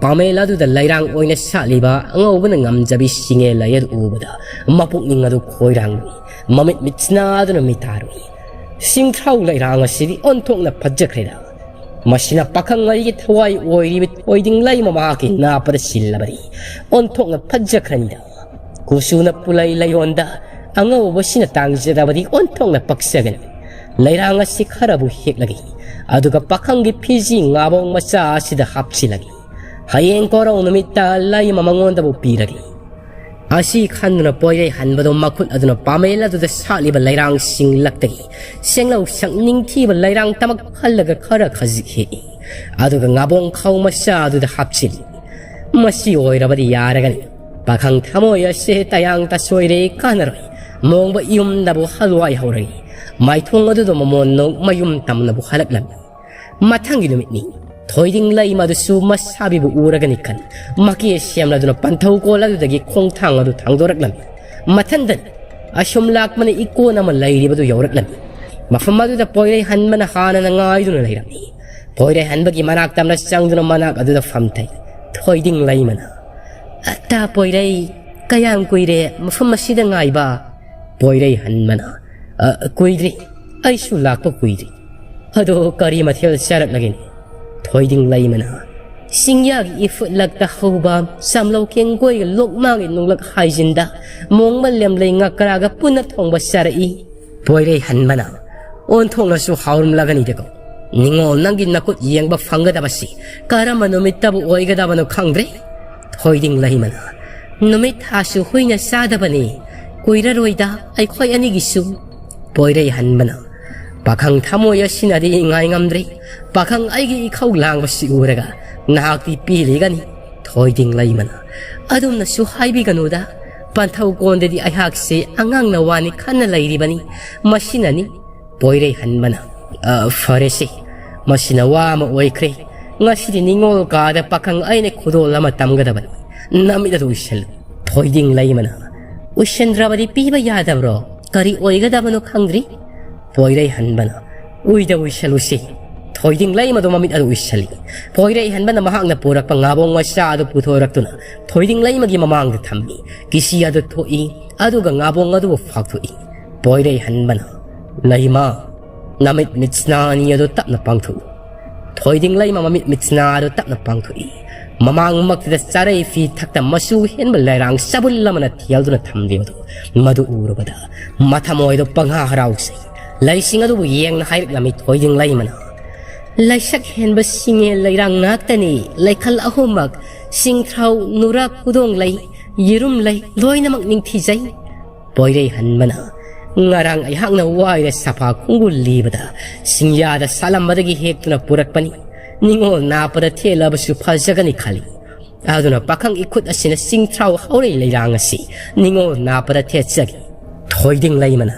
ꯄꯥꯃꯦꯜ ꯑꯗꯨꯗ ꯂꯩꯔꯥꯡ ꯑꯣꯏꯅ ꯁꯥꯠꯂꯤꯕ ꯑꯉꯧꯕꯅ ꯉꯝꯖꯕꯤ ꯁꯤꯡꯉꯦ ꯂꯩ ꯑꯗꯨ ꯎꯕꯗ ꯃꯄꯨꯛꯅꯤꯡ ꯑꯗꯨ ꯈꯣꯏꯔꯥꯡꯂꯨꯏ꯫ ꯃꯃꯤꯠ ꯃꯤꯠꯁꯤꯅ ꯑꯗꯨꯅ ꯃꯤꯇꯥꯔꯨꯏ꯫ ꯁꯤꯡꯊ꯭ꯔꯥꯎ ꯂꯩꯔꯥꯡ ꯑꯁꯤꯗꯤ ꯑꯣꯟꯊꯣꯛꯅ ꯐꯖꯈ꯭ꯔꯦꯗ꯫ ꯃꯁꯤꯅ ꯄꯥꯈꯪ ꯑꯩꯒꯤ ꯊꯋꯥꯏ ꯑꯣꯏꯔꯤꯕ ꯊꯣꯏꯗꯤꯡ ꯂꯩꯃ ꯃꯍꯥꯛꯀꯤ ꯅꯥꯞꯄꯗ ꯁꯤꯜꯂꯕꯗꯤ ꯑꯣꯟꯊꯣꯛꯅ ꯐꯖꯈ꯭ꯔꯅꯤꯗ꯫ ꯀꯨꯆꯨꯅ ꯄꯨꯂꯩ ꯂꯩꯌꯣꯟꯗ ꯑꯉꯧꯕꯁꯤꯅ ꯇꯥꯡꯖꯔꯕꯗꯤ ꯑꯣꯟꯊꯣꯛꯅ ꯄꯛꯆꯒꯅꯤ꯫ ꯂꯩꯔꯥꯡ ꯑꯁꯤ ꯈꯔꯕꯨ ꯍꯦꯛꯂꯒꯦ, ꯑꯗꯨꯒ ꯄꯥꯈꯪꯒꯤ ꯐꯤꯖꯤ ꯉꯥꯕꯣꯡ ꯃꯆꯥ ꯑꯁꯤꯗ ꯍꯥꯞꯆꯤꯜꯂꯒꯦ꯫ ꯍꯌꯦꯡ ꯀꯣꯔꯧ ꯅꯨꯃꯤꯠꯇ ꯂꯩꯃ ꯃꯉꯣꯟꯗꯕꯨ ꯄꯤꯔꯒꯦ꯫ ꯑꯁꯤ ꯈꯟꯗꯨꯅ ꯄꯣꯏꯔꯩ ꯍꯟꯕꯗꯣ ꯃꯈꯨꯠ ꯑꯗꯨꯅ ꯄꯥꯃꯦꯜ ꯑꯗꯨꯗ ꯁꯥꯠꯂꯤꯕ ꯂꯩꯔꯥꯡꯁꯤꯡ ꯂꯛꯇꯒꯤ ꯁꯦꯡꯂꯧ ꯁꯛ ꯅꯤꯡꯊꯤꯕ ꯂꯩꯔꯥꯡ ꯇꯃꯛ ꯈꯜꯂꯒ ꯈꯔ ꯈꯖꯤꯛ ꯍꯦꯛꯏ꯫ ꯑꯗꯨꯒ ꯉꯥꯕꯣꯡ ꯈꯥꯎ ꯃꯆꯥ ꯑꯗꯨꯗ ꯍꯥꯞꯆꯤꯜꯂꯤ꯫ ꯃꯁꯤ ꯑꯣꯏꯔꯕꯗꯤ ꯌꯥꯔꯒꯅꯤ꯫ ꯄꯥꯈꯪ ꯊꯃꯣꯏ ꯑꯁꯦ ꯇꯌꯥꯡ ꯇꯁꯣꯏꯔꯦ, ꯀꯥꯟꯅꯔꯣꯏ꯫ ꯃꯣꯡꯕ ꯌꯨꯝꯗꯕꯨ ꯍꯜꯋꯥꯏ ꯍꯧꯔꯛꯏ꯫ ꯃꯥꯏꯊꯣꯡ ꯑꯗꯨꯗ ꯃꯃꯣꯟ ꯅꯣꯡ ꯃꯌꯨꯝ ꯇꯝꯅꯕꯨ ꯍꯜꯂꯛꯂꯝꯃꯤ꯫ ꯃꯊꯪꯒꯤ ꯅꯨꯃꯤꯠꯅꯤ꯫ ꯊꯣꯏꯗꯤꯡ ꯂꯩꯃ ꯑꯗꯨꯁꯨ ꯃꯁꯥꯕꯤꯕꯨ ꯎꯔꯒꯅꯤ ꯈꯟ ꯃꯀꯦ ꯁꯦꯝꯂꯗꯨꯅ ꯄꯟꯊꯧ ꯀꯣꯜ ꯑꯗꯨꯗꯒꯤ ꯈꯣꯡꯊꯥꯡ ꯑꯗꯨ ꯊꯥꯡꯗꯣꯔꯛꯂꯝꯃꯤ꯫ ꯃꯊꯟꯗꯅꯤ꯫ ꯑꯁꯨꯝ ꯂꯥꯛꯄꯅ ꯏꯀꯣꯟ ꯑꯃ ꯂꯩꯔꯤꯕꯗꯨ ꯌꯧꯔꯛꯂꯝꯃꯤ꯫ ꯃꯐꯝ ꯑꯗꯨꯗ ꯄꯣꯏꯔꯩ ꯍꯟꯕꯅ ꯍꯥꯟꯅꯅ ꯉꯥꯏꯗꯨꯅ ꯂꯩꯔꯝꯃꯤ꯫ ꯄꯣꯏꯔꯩ ꯍꯟꯕꯒꯤ ꯃꯅꯥꯛ ꯇꯝꯅ ꯆꯪꯗꯨꯅ ꯃꯅꯥꯛ ꯑꯗꯨꯗ ꯐꯝꯊꯩ꯫ ꯊꯣꯏꯗꯤꯡ ꯂꯩꯃꯅ, "ꯑꯠꯇꯥ ꯄꯣꯏꯔꯩ, ꯀꯌꯥꯝ ꯀꯨꯏꯔꯦ ꯃꯐꯝ ꯑꯁꯤꯗ ꯉꯥꯏꯕ?" ꯄꯣꯏꯔꯩ ꯍꯟꯕꯅ, "ꯑ, ꯀꯨꯏꯗ꯭ꯔꯤ, ꯑꯩꯁꯨ ꯂꯥꯛꯄ ꯀꯨꯏꯗ꯭ꯔꯤ꯫ ꯑꯗꯣ ꯀꯔꯤ ꯃꯊꯦꯜ ꯆꯥꯔꯛꯂꯒꯦꯅꯦ?" ꯊꯣꯏꯗꯤꯡ ꯂꯩꯃꯅ, "ꯆꯤꯡꯌꯥꯒꯤ ꯏꯐꯨꯠꯂꯛꯇ ꯍꯧꯕ ꯆꯥꯝꯂꯧ ꯀꯦꯡꯒꯣꯏꯒ ꯂꯣꯛꯃꯥꯒꯤ ꯅꯨꯡꯂꯛ ꯍꯥꯏꯖꯤꯟꯗ ꯃꯣꯡꯃ ꯂꯦꯝꯂꯩ ꯉꯀ꯭ꯔꯥꯒ ꯄꯨꯟꯅ ꯊꯣꯡꯕ ꯆꯥꯔꯛꯏ꯫" ꯄꯣꯏꯔꯩ ꯍꯟꯕꯅ, "ꯑꯣꯟꯊꯣꯛꯅꯁꯨ ꯍꯥꯎꯔꯝꯂꯒꯅꯤꯗꯀꯣ꯫ ꯅꯤꯡꯉꯣꯜ, ꯅꯪꯒꯤ ꯅꯈꯨꯠ ꯌꯦꯡꯕ ꯐꯪꯒꯗꯕꯁꯤ ꯀꯔꯝꯕ ꯅꯨꯃꯤꯠꯇꯕꯨ ꯑꯣꯏꯒꯗꯕꯅꯣ ꯈꯪꯗ꯭ꯔꯦ꯫" ꯊꯣꯏꯗꯤꯡ ꯂꯩꯃꯅ, "ꯅꯨꯃꯤꯠ ꯊꯥꯁꯨ ꯍꯨꯏꯅ ꯆꯥꯗꯕꯅꯤ꯫ ꯀꯨꯏꯔꯔꯣꯏꯗ ꯑꯩꯈꯣꯏ ꯑꯅꯤꯒꯤꯁꯨ꯫" ꯄꯣꯏꯔꯩ ꯍꯟꯕꯅ, "ꯄꯥꯈꯪ ꯊꯃꯣꯏ ꯑꯁꯤꯅꯗꯤ ꯉꯥꯏ ꯉꯝꯗ꯭ꯔꯤ꯫ ꯄꯥꯈꯪ ꯑꯩꯒꯤ ꯏꯈꯧ ꯂꯥꯡꯕꯁꯤ ꯎꯔꯒ ꯅꯍꯥꯛꯇꯤ ꯄꯦꯜꯂꯤꯒꯅꯤ꯫" ꯊꯣꯏꯗꯤꯡ ꯂꯩꯃꯅ, "ꯑꯗꯨꯝꯅꯁꯨ ꯍꯥꯏꯕꯤꯒꯅꯨꯗ꯫ ꯄꯟꯊꯧ ꯀꯣꯟꯗꯗꯤ ꯑꯩꯍꯥꯛꯁꯦ ꯑꯉꯥꯡꯅ ꯋꯥꯅꯤ ꯈꯟꯅ ꯂꯩꯔꯤꯕꯅꯤ꯫ ꯃꯁꯤꯅꯅꯤ꯫" ꯄꯣꯏꯔꯩ ꯍꯟꯕꯅ, "ꯑ, ꯐꯔꯦꯁꯦ, ꯃꯁꯤꯅ ꯋꯥ ꯑꯃ ꯑꯣꯏꯈ꯭ꯔꯦ꯫ ꯉꯁꯤꯗꯤ ꯅꯤꯡꯉꯣꯜ ꯀꯥꯗ ꯄꯥꯈꯪ ꯑꯩꯅ ꯈꯨꯗꯣꯜ ꯑꯃ ꯇꯝꯒꯗꯕꯅꯤ꯫ ꯅꯃꯤꯠ ꯑꯗꯨ ꯎꯏꯁꯜꯂꯨ꯫" ꯊꯣꯏꯗꯤꯡ ꯂꯩꯃꯅ, "ꯎꯏꯁꯟꯗ꯭ꯔꯕꯗꯤ ꯄꯤꯕ ꯌꯥꯗꯕ꯭ꯔꯣ? ꯀꯔꯤ ꯑꯣꯏꯒꯗꯕꯅꯣ ꯈꯪꯗ꯭ꯔꯤ꯫" ꯄꯣꯏꯔꯩ ꯍꯟꯕꯅ, "ꯎꯏꯗ ꯎꯏꯁꯜꯂꯨꯁꯤ꯫" ꯊꯣꯏꯗꯤꯡ ꯂꯩꯃꯗꯨ ꯃꯃꯤꯠ ꯑꯗꯨ ꯎꯏꯁꯜꯂꯤ꯫ ꯄꯣꯏꯔꯩ ꯍꯟꯕꯅ ꯃꯍꯥꯛꯅ ꯄꯨꯔꯛꯄ ꯉꯥꯕꯣꯡ ꯃꯆꯥ ꯑꯗꯨ ꯄꯨꯊꯣꯔꯛꯇꯨꯅ ꯊꯣꯏꯗꯤꯡ ꯂꯩꯃꯒꯤ ꯃꯃꯥꯡꯗ ꯊꯝꯃꯤ꯫ ꯀꯤꯁꯤ ꯑꯗꯨ ꯊꯣꯛꯏ, ꯑꯗꯨꯒ ꯉꯥꯕꯣꯡ ꯑꯗꯨꯕꯨ ꯐꯥꯛꯊꯣꯛꯏ꯫ ꯄꯣꯏꯔꯩ ꯍꯟꯕꯅ, "ꯂꯩꯃ, ꯅꯃꯤꯠ ꯃꯤꯠꯁꯅꯥ ꯑꯅꯤ ꯑꯗꯨ ꯇꯞꯅ ꯄꯥꯡꯊꯣꯛꯎ꯫" ꯊꯣꯏꯗꯤꯡ ꯂꯩꯃ ꯃꯃꯤꯠ ꯃꯤꯠꯁꯅꯥ ꯑꯗꯨ ꯇꯞꯅ ꯄꯥꯡꯊꯣꯛꯏ꯫ ꯃꯃꯥꯡꯃꯛꯇꯗ ꯆꯥꯔꯩ ꯐꯤ ꯊꯛꯇ ꯃꯆꯨ ꯍꯦꯟꯕ ꯂꯩꯔꯥꯡ ꯆꯕꯨꯜ ꯑꯃꯅ ꯊꯤꯌꯥꯜꯗꯨꯅ ꯊꯝꯂꯤꯕꯗꯨ ꯃꯗꯨ ꯎꯔꯨꯕꯗ ꯃꯊꯃꯣꯏꯗꯣ ꯄꯪꯍꯥ ꯍꯔꯥꯎꯖꯩ꯫ ꯂꯩꯁꯤꯡ ꯑꯗꯨꯕꯨ ꯌꯦꯡꯅ ꯍꯥꯏꯔꯛꯂꯝꯃꯤ ꯊꯣꯏꯗꯤꯡ ꯂꯩꯃꯅ, "ꯂꯩꯁꯛ ꯍꯦꯟꯕ ꯁꯤꯡꯉꯦ ꯂꯩꯔꯥꯡ ꯉꯥꯛꯇꯅꯤ, ꯂꯩꯈꯜ ꯑꯍꯨꯝꯃꯛ, ꯁꯤꯡꯊ꯭ꯔꯥꯎ, ꯅꯨꯔꯥ, ꯀꯨꯗꯣꯡ ꯂꯩ, ꯌꯦꯔꯨꯝ ꯂꯩ, ꯂꯣꯏꯅꯃꯛ ꯅꯤꯡꯊꯤꯖꯩ꯫" ꯄꯣꯏꯔꯩ ꯍꯟꯕꯅ, "ꯉꯔꯥꯡ ꯑꯩꯍꯥꯛꯅ ꯋꯥꯏꯔ ꯁꯥꯐꯥ ꯈꯣꯡꯒꯨꯜ ꯂꯤꯕꯗ ꯁꯤꯡꯌꯥꯗ ꯁꯥꯠꯂꯝꯕꯗꯒꯤ ꯍꯦꯛꯇꯨꯅ ꯄꯨꯔꯛꯄꯅꯤ꯫ ꯅꯤꯡꯉꯣꯜ ꯅꯥꯞꯄꯗ ꯊꯦꯠꯂꯕꯁꯨ ꯐꯖꯒꯅꯤ ꯈꯜꯂꯤ꯫ ꯑꯗꯨꯅ ꯄꯥꯈꯪ ꯏꯈꯨꯠ ꯑꯁꯤꯅ ꯆꯤꯡꯊ꯭ꯔꯥꯎ ꯍꯧꯔꯩ ꯂꯩꯔꯥꯡ ꯑꯁꯤ ꯅꯤꯡꯉꯣꯜ ꯅꯥꯞꯄꯗ ꯊꯦꯠꯆꯒꯦ꯫" ꯊꯣꯏꯗꯤꯡ ꯂꯩꯃꯅ,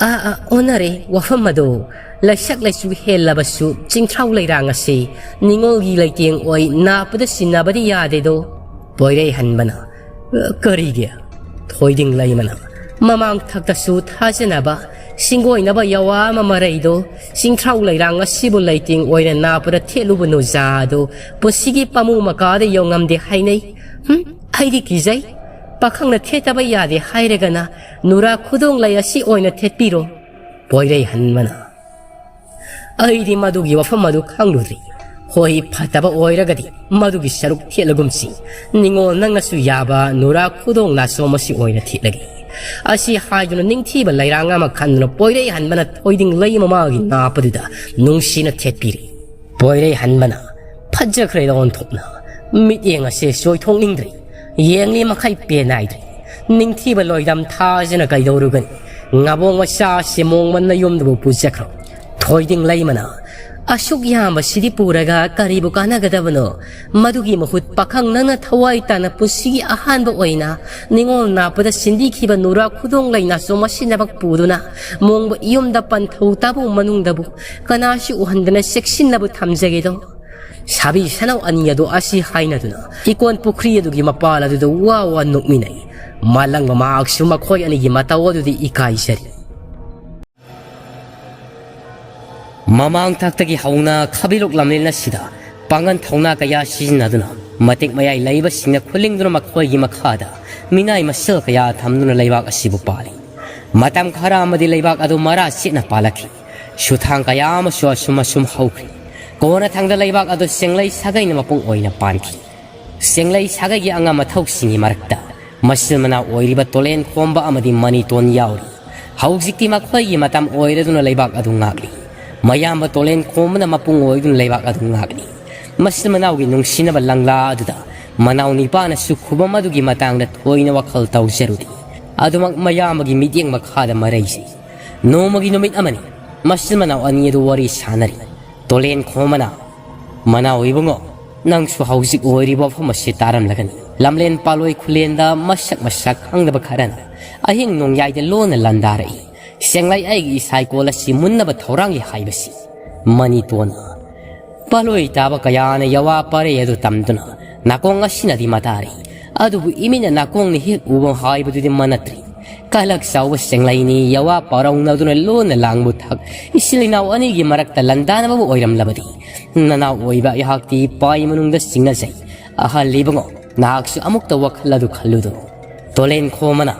"ꯑꯥ, ꯑꯥ, ꯑꯣꯟꯅꯔꯦ ꯋꯥꯐꯝ ꯑꯗꯨ꯫ ꯂꯩꯁꯛ ꯂꯩꯁꯨ ꯍꯦꯜꯂꯕꯁꯨ ꯆꯤꯡꯊ꯭ꯔꯥꯎ ꯂꯩꯔꯥꯡ ꯑꯁꯤ ꯅꯤꯉꯣꯜꯒꯤ ꯂꯩꯇꯦꯡ ꯑꯣꯏ ꯅꯥꯞꯄꯗ ꯁꯤꯟꯅꯕꯗꯤ ꯌꯥꯗꯦꯗꯣ?" ꯄꯣꯏꯔꯩ ꯍꯟꯕꯅ, "ꯀꯔꯤꯒꯤ?" ꯊꯣꯏꯗꯤꯡ ꯂꯩꯃꯅ, "ꯃꯃꯥꯡ ꯊꯛꯇꯁꯨ ꯊꯥꯖꯅꯕ, ꯁꯤꯡꯒꯣꯏꯅꯕ ꯌꯥꯋꯥ ꯑꯃ ꯃꯔꯩꯗꯣ ꯆꯤꯡꯊ꯭ꯔꯥꯎ ꯂꯩꯔꯥꯡ ꯑꯁꯤꯕꯨ ꯂꯩꯇꯦꯡ ꯑꯣꯏꯅ ꯅꯥꯞꯄꯗ ꯊꯦꯠꯂꯨꯕ ꯅꯨꯖꯥ ꯑꯗꯨ ꯄꯨꯟꯁꯤꯒꯤ ꯄꯥꯃꯨ ꯃꯀꯥꯗ ꯌꯧꯉꯝꯗꯦ ꯍꯥꯏꯅꯩ꯫ ꯍꯨꯝ, ꯑꯩꯗꯤ ꯀꯤꯖꯩ꯫ ꯄꯥꯈꯪꯅ ꯊꯦꯠꯇꯕ ꯌꯥꯗꯦ ꯍꯥꯏꯔꯒꯅ ꯅꯨꯔꯥ ꯈꯨꯗꯣꯡ ꯂꯩ ꯑꯁꯤ ꯑꯣꯏꯅ ꯊꯦꯠꯄꯤꯔꯣ꯫" ꯄꯣꯏꯔꯩ ꯍꯟꯕꯅ, "ꯑꯩꯗꯤ ꯃꯗꯨꯒꯤ ꯋꯥꯐꯝ ꯑꯗꯨ ꯈꯪꯂꯨꯗ꯭ꯔꯤ꯫ ꯍꯣꯏ, ꯐꯠꯇꯕ ꯑꯣꯏꯔꯒꯗꯤ ꯃꯗꯨꯒꯤ ꯁꯔꯨꯛ ꯊꯦꯠꯂꯒꯨꯝꯁꯤ꯫ ꯅꯤꯉꯣꯜ ꯅꯪꯅꯁꯨ ꯌꯥꯕ ꯅꯨꯔꯥ ꯈꯨꯗꯣꯡ ꯅꯥꯆꯣꯝ ꯑꯁꯤ ꯑꯣꯏꯅ ꯊꯦꯠꯂꯒꯦ꯫" ꯑꯁꯤ ꯍꯥꯏꯗꯨꯅ ꯅꯤꯡꯊꯤꯕ ꯂꯩꯔꯥꯡ ꯑꯃ ꯈꯟꯗꯨꯅ ꯄꯣꯏꯔꯩ ꯍꯟꯕꯅ ꯊꯣꯏꯗꯤꯡ ꯂꯩ ꯃꯃꯥꯒꯤ ꯅꯥꯞꯄꯗꯨꯗ ꯅꯨꯡꯁꯤꯅ ꯊꯦꯠꯄꯤꯔꯦ꯫ ꯄꯣꯏꯔꯩ ꯍꯟꯕꯅ, "ꯐꯖꯈ꯭ꯔꯦꯗ ꯑꯣꯟꯊꯣꯛꯅ꯫ ꯃꯤꯠꯌꯦꯡ ꯑꯁꯦ ꯆꯣꯏꯊꯣꯛꯅꯤꯡꯗ꯭ꯔꯦ꯫ ꯌꯦꯡꯂꯤ ꯃꯈꯩ ꯄꯦꯟ ꯅꯥꯏꯗ꯭ꯔꯦ꯫ ꯅꯤꯡꯊꯤꯕ ꯂꯣꯏꯗꯝ ꯊꯥꯖꯅ ꯀꯩꯗꯧꯔꯨꯒꯅꯤ? ꯉꯥꯕꯣꯡ ꯃꯆꯥ ꯑꯁꯤ ꯃꯣꯡꯃꯟꯅ ꯌꯨꯝꯗꯕꯨ ꯄꯨꯖꯈ꯭ꯔꯣ꯫" ꯊꯣꯏꯗꯤꯡ ꯂꯩꯃꯅ, "ꯑꯁꯨꯛ ꯌꯥꯝꯕꯁꯤꯗꯤ ꯄꯨꯔꯒ ꯀꯔꯤꯕꯨ ꯀꯥꯟꯅꯒꯗꯕꯅꯣ? ꯃꯗꯨꯒꯤ ꯃꯍꯨꯠ ꯄꯥꯈꯪ ꯅꯪꯅ ꯊꯋꯥꯏ ꯇꯥꯅ ꯄꯨꯟꯁꯤꯒꯤ ꯑꯍꯥꯟꯕ ꯑꯣꯏꯅ ꯅꯤꯉꯣꯜ ꯅꯥꯞꯄꯗ ꯁꯤꯟꯕꯤꯈꯤꯕ ꯅꯨꯔꯥ ꯈꯨꯗꯣꯡ ꯂꯩ ꯅꯥꯆꯣꯝ ꯑꯁꯤꯅꯃꯛ ꯄꯨꯗꯨꯅ ꯃꯣꯡꯕ ꯏꯌꯨꯝꯗ ꯄꯟꯊꯧ ꯇꯥꯕꯨ ꯃꯅꯨꯡꯗꯕꯨ ꯀꯅꯥꯁꯨ ꯎꯍꯟꯗꯅ ꯆꯦꯛꯁꯤꯟꯅꯕ ꯊꯝꯖꯒꯦꯗꯣ꯫" ꯁꯥꯕꯤ ꯁꯅꯧ ꯑꯅꯤ ꯑꯗꯨ ꯑꯁꯤ ꯍꯥꯏꯅꯗꯨꯅ ꯏꯀꯣꯟ ꯄꯨꯈ꯭ꯔꯤ ꯑꯗꯨꯒꯤ ꯃꯄꯥꯜ ꯑꯗꯨꯗ ꯋꯥ ꯋꯥ ꯅꯣꯛꯃꯤꯟꯅꯩ꯫ ꯃꯥꯂꯪꯕ ꯃꯍꯥꯛꯁꯨ ꯃꯈꯣꯏ ꯑꯅꯤꯒꯤ ꯃꯇꯧ ꯑꯗꯨꯗꯤ ꯏꯀꯥꯏꯖꯔꯤ꯫ ꯃꯃꯥꯡ ꯊꯥꯛꯇꯒꯤ ꯍꯧꯅ ꯈꯥꯕꯤꯂꯣꯛ ꯂꯝꯂꯦꯟ ꯑꯁꯤꯗ ꯄꯥꯡꯒꯜ ꯊꯧꯅꯥ ꯀꯌꯥ ꯁꯤꯖꯤꯟꯅꯗꯨꯅ ꯃꯇꯤꯛ ꯃꯌꯥꯏ ꯂꯩꯕꯁꯤꯡꯅ ꯈꯨꯂꯤꯡꯗꯨꯅ ꯃꯈꯣꯏꯒꯤ ꯃꯈꯥꯗ ꯃꯤꯅꯥꯏ ꯃꯁꯜ ꯀꯌꯥ ꯊꯝꯗꯨꯅ ꯂꯩꯕꯥꯛ ꯑꯁꯤꯕꯨ ꯄꯥꯜꯂꯤ꯫ ꯃꯇꯝ ꯈꯔ ꯑꯃꯗꯤ ꯂꯩꯕꯥꯛ ꯑꯗꯨ ꯃꯔꯥ ꯆꯦꯠꯅ ꯄꯥꯜꯂꯛꯈꯤ꯫ ꯁꯨꯊꯥꯡ ꯀꯌꯥ ꯑꯃꯁꯨ ꯑꯁꯨꯝ ꯑꯁꯨꯝ ꯍꯧꯈ꯭ꯔꯤ꯫ ꯀꯣꯟꯅꯊꯪꯗ ꯂꯩꯕꯥꯛ ꯑꯗꯨ ꯆꯦꯡꯂꯩ ꯁꯥꯒꯩꯅ ꯃꯄꯨꯡ ꯑꯣꯏꯅ ꯄꯥꯟꯈꯤ꯫ ꯆꯦꯡꯂꯩ ꯁꯥꯒꯩꯒꯤ ꯑꯉꯝ ꯑꯊꯧꯁꯤꯡꯒꯤ ꯃꯔꯛꯇ ꯃꯆꯤꯟ ꯃꯅꯥꯎ ꯑꯣꯏꯔꯤꯕ ꯇꯣꯂꯦꯟ ꯈꯣꯝꯕ ꯑꯃꯗꯤ ꯃꯅꯤꯇꯣꯟ ꯌꯥꯎꯔꯤ꯫ ꯍꯧꯖꯤꯛꯇꯤ ꯃꯈꯣꯏꯒꯤ ꯃꯇꯝ ꯑꯣꯏꯔꯗꯨꯅ ꯂꯩꯕꯥꯛ ꯑꯗꯨ ꯉꯥꯛꯂꯤ꯫ ꯃꯌꯥꯝꯕ ꯇꯣꯂꯦꯟ ꯈꯣꯝꯕꯅ ꯃꯄꯨꯡ ꯑꯣꯏꯗꯨꯅ ꯂꯩꯕꯥꯛ ꯑꯗꯨ ꯉꯥꯛꯂꯤ꯫ ꯃꯆꯤꯟ ꯃꯅꯥꯎꯒꯤ ꯅꯨꯡꯁꯤꯅꯕ ꯂꯪꯂꯥ ꯑꯗꯨꯗ ꯃꯅꯥꯎ ꯅꯤꯄꯥꯅꯁꯨ ꯈꯨꯕꯝ ꯑꯗꯨꯒꯤ ꯃꯇꯥꯡꯗ ꯊꯣꯏꯅ ꯋꯥꯈꯜ ꯇꯧꯖꯔꯨꯗꯦ꯫ ꯑꯗꯨꯃꯛ ꯃꯌꯥꯝꯕꯒꯤ ꯃꯤꯠꯌꯦꯡ ꯃꯈꯥꯗ ꯃꯔꯩꯁꯤ꯫ ꯅꯣꯡꯃꯒꯤ ꯅꯨꯃꯤꯠ ꯑꯃꯅꯤ꯫ ꯃꯆꯤꯟ ꯃꯅꯥꯎ ꯑꯅꯤ ꯑꯗꯨ ꯋꯥꯔꯤ ꯁꯥꯟꯅꯔꯤ꯫ ꯇꯣꯂꯦꯟ ꯈꯣꯝꯕꯅ, "ꯃꯅꯥꯎ ꯏꯕꯨꯡꯉꯣ, ꯅꯪꯁꯨ ꯍꯧꯖꯤꯛ ꯑꯣꯏꯔꯤꯕ ꯋꯥꯐꯝ ꯑꯁꯤ ꯇꯥꯔꯝꯂꯒꯅꯤ꯫ ꯂꯝꯂꯦꯟ ꯄꯥꯂꯣꯏ ꯈꯨꯂꯦꯟꯗ ꯃꯁꯛ ꯃꯁꯛ ꯈꯪꯗꯕ ꯈꯔꯅ ꯑꯍꯤꯡ ꯅꯣꯡꯌꯥꯏꯗ ꯂꯣꯟꯅ ꯂꯥꯟꯗꯥꯔꯛꯏ꯫ ꯁꯦꯡꯂꯩ ꯑꯩꯒꯤ ꯏꯁꯥ ꯏꯀꯣꯜ ꯑꯁꯤ ꯃꯨꯟꯅꯕ ꯊꯧꯔꯥꯡꯂꯤ ꯍꯥꯏꯕꯁꯤ ꯃꯅꯤꯇꯣꯟꯅ꯫ ꯄꯥꯂꯣꯏ ꯇꯥꯕ ꯀꯌꯥꯅ ꯌꯋꯥ ꯄꯥꯔꯦ ꯑꯗꯨ ꯇꯝꯗꯨꯅ ꯅꯥꯀꯣꯡ ꯑꯁꯤꯅꯗꯤ ꯃꯇꯥꯔꯤ꯫ ꯑꯗꯨꯕꯨ ꯏꯃꯤꯠꯅ ꯅꯥꯀꯣꯡꯅ ꯍꯦꯛ ꯎꯕ ꯍꯥꯏꯕꯗꯨꯗꯤ ꯃꯅꯠꯇ꯭ꯔꯤ꯫ ꯀꯂꯛ ꯆꯥꯎꯕ ꯁꯦꯡꯂꯩꯅꯤ ꯌꯋꯥ ꯄꯥꯔꯧꯅꯗꯨꯅ ꯂꯣꯟꯅ ꯂꯥꯡꯕ ꯊꯛ ꯏꯆꯤꯜ ꯏꯅꯥꯎ ꯑꯅꯤꯒꯤ ꯃꯔꯛꯇ ꯂꯥꯟꯗꯥꯅꯕꯕꯨ ꯑꯣꯏꯔꯝꯂꯕꯗꯤ ꯅꯅꯥꯎ ꯑꯣꯏꯕ ꯑꯩꯍꯥꯛꯇꯤ ꯏꯄꯥ ꯏꯃꯨꯡꯗ ꯆꯤꯡꯅꯖꯩ꯫ ꯑꯍꯜ ꯏꯕꯨꯡꯉꯣ, ꯅꯍꯥꯛꯁꯨ ꯑꯃꯨꯛꯇ ꯋꯥꯈꯜ ꯑꯗꯨ ꯈꯜꯂꯨꯗꯣ꯫ ꯇꯣꯂꯦꯟ ꯈꯣꯝꯃꯅ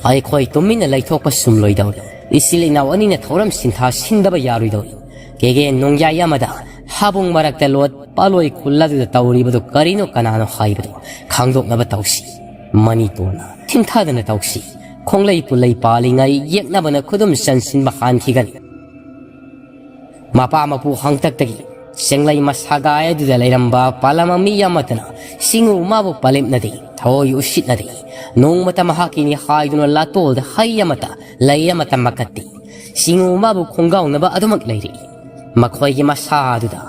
ꯑꯩꯈꯣꯏ ꯇꯨꯃꯤꯟꯅ ꯂꯩꯊꯣꯛꯄ ꯆꯨꯝꯂꯣꯏꯗꯧꯔꯤ꯫ ꯏꯆꯤꯜ ꯏꯅꯥꯎ ꯑꯅꯤꯅ ꯊꯧꯔꯝ ꯁꯤꯟꯊꯥ ꯁꯤꯟꯗꯕ ꯌꯥꯔꯣꯏꯗꯧꯔꯤ꯫ ꯀꯦꯒꯦ ꯅꯣꯡꯌꯥꯏ ꯑꯃꯗ ꯍꯥꯕꯨꯡ ꯃꯔꯛꯇ ꯂꯣꯠ ꯄꯥꯂꯣꯏ ꯈꯨꯜ ꯑꯗꯨꯗ ꯇꯧꯔꯤꯕꯗꯨ ꯀꯔꯤꯅꯣ ꯀꯅꯥꯅꯣ ꯍꯥꯏꯕꯗꯨ ꯈꯪꯗꯣꯛꯅꯕ ꯇꯧꯁꯤ꯫ ꯃꯅꯤꯇꯣꯟꯅ ꯊꯤꯡꯊꯗꯅ ꯇꯧꯁꯤ꯫ ꯈꯣꯡꯂꯩ ꯄꯨꯜꯂꯩ ꯄꯥꯜꯂꯤꯉꯩ ꯌꯦꯛꯅꯕꯅ ꯈꯨꯗꯨꯝ ꯆꯟꯁꯤꯟꯕ ꯍꯥꯟꯈꯤꯒꯅꯤ꯫ ꯃꯄꯥ ꯃꯄꯨ ꯍꯥꯡꯇꯛꯇꯒꯤ ꯆꯦꯡꯂꯩ ꯃꯁꯥꯒꯥꯏ ꯑꯗꯨꯗ ꯂꯩꯔꯝꯕ ꯄꯥꯂꯝ ꯃꯤ ꯑꯃꯠꯇꯅ ꯁꯤꯡꯎ ꯃꯥꯕꯨ ꯄꯥꯂꯦꯞꯅꯗꯦ, ꯊꯑꯣꯏ ꯎꯁꯤꯠꯅꯗꯦ꯫ ꯅꯣꯡꯃꯇ ꯃꯍꯥꯛꯀꯤꯅꯤ ꯍꯥꯏꯗꯨꯅ ꯂꯥꯇꯣꯜꯗ ꯍꯩ ꯑꯃꯠꯇ, ꯂꯩ ꯑꯃꯠꯇ ꯃꯀꯠꯇꯦ꯫ ꯁꯤꯡꯎ ꯃꯥꯕꯨ ꯈꯣꯡꯒꯥꯎꯅꯕ ꯑꯗꯨꯃꯛ ꯂꯩꯔꯛꯏ꯫ ꯃꯈꯣꯏꯒꯤ ꯃꯁꯥ ꯑꯗꯨꯗ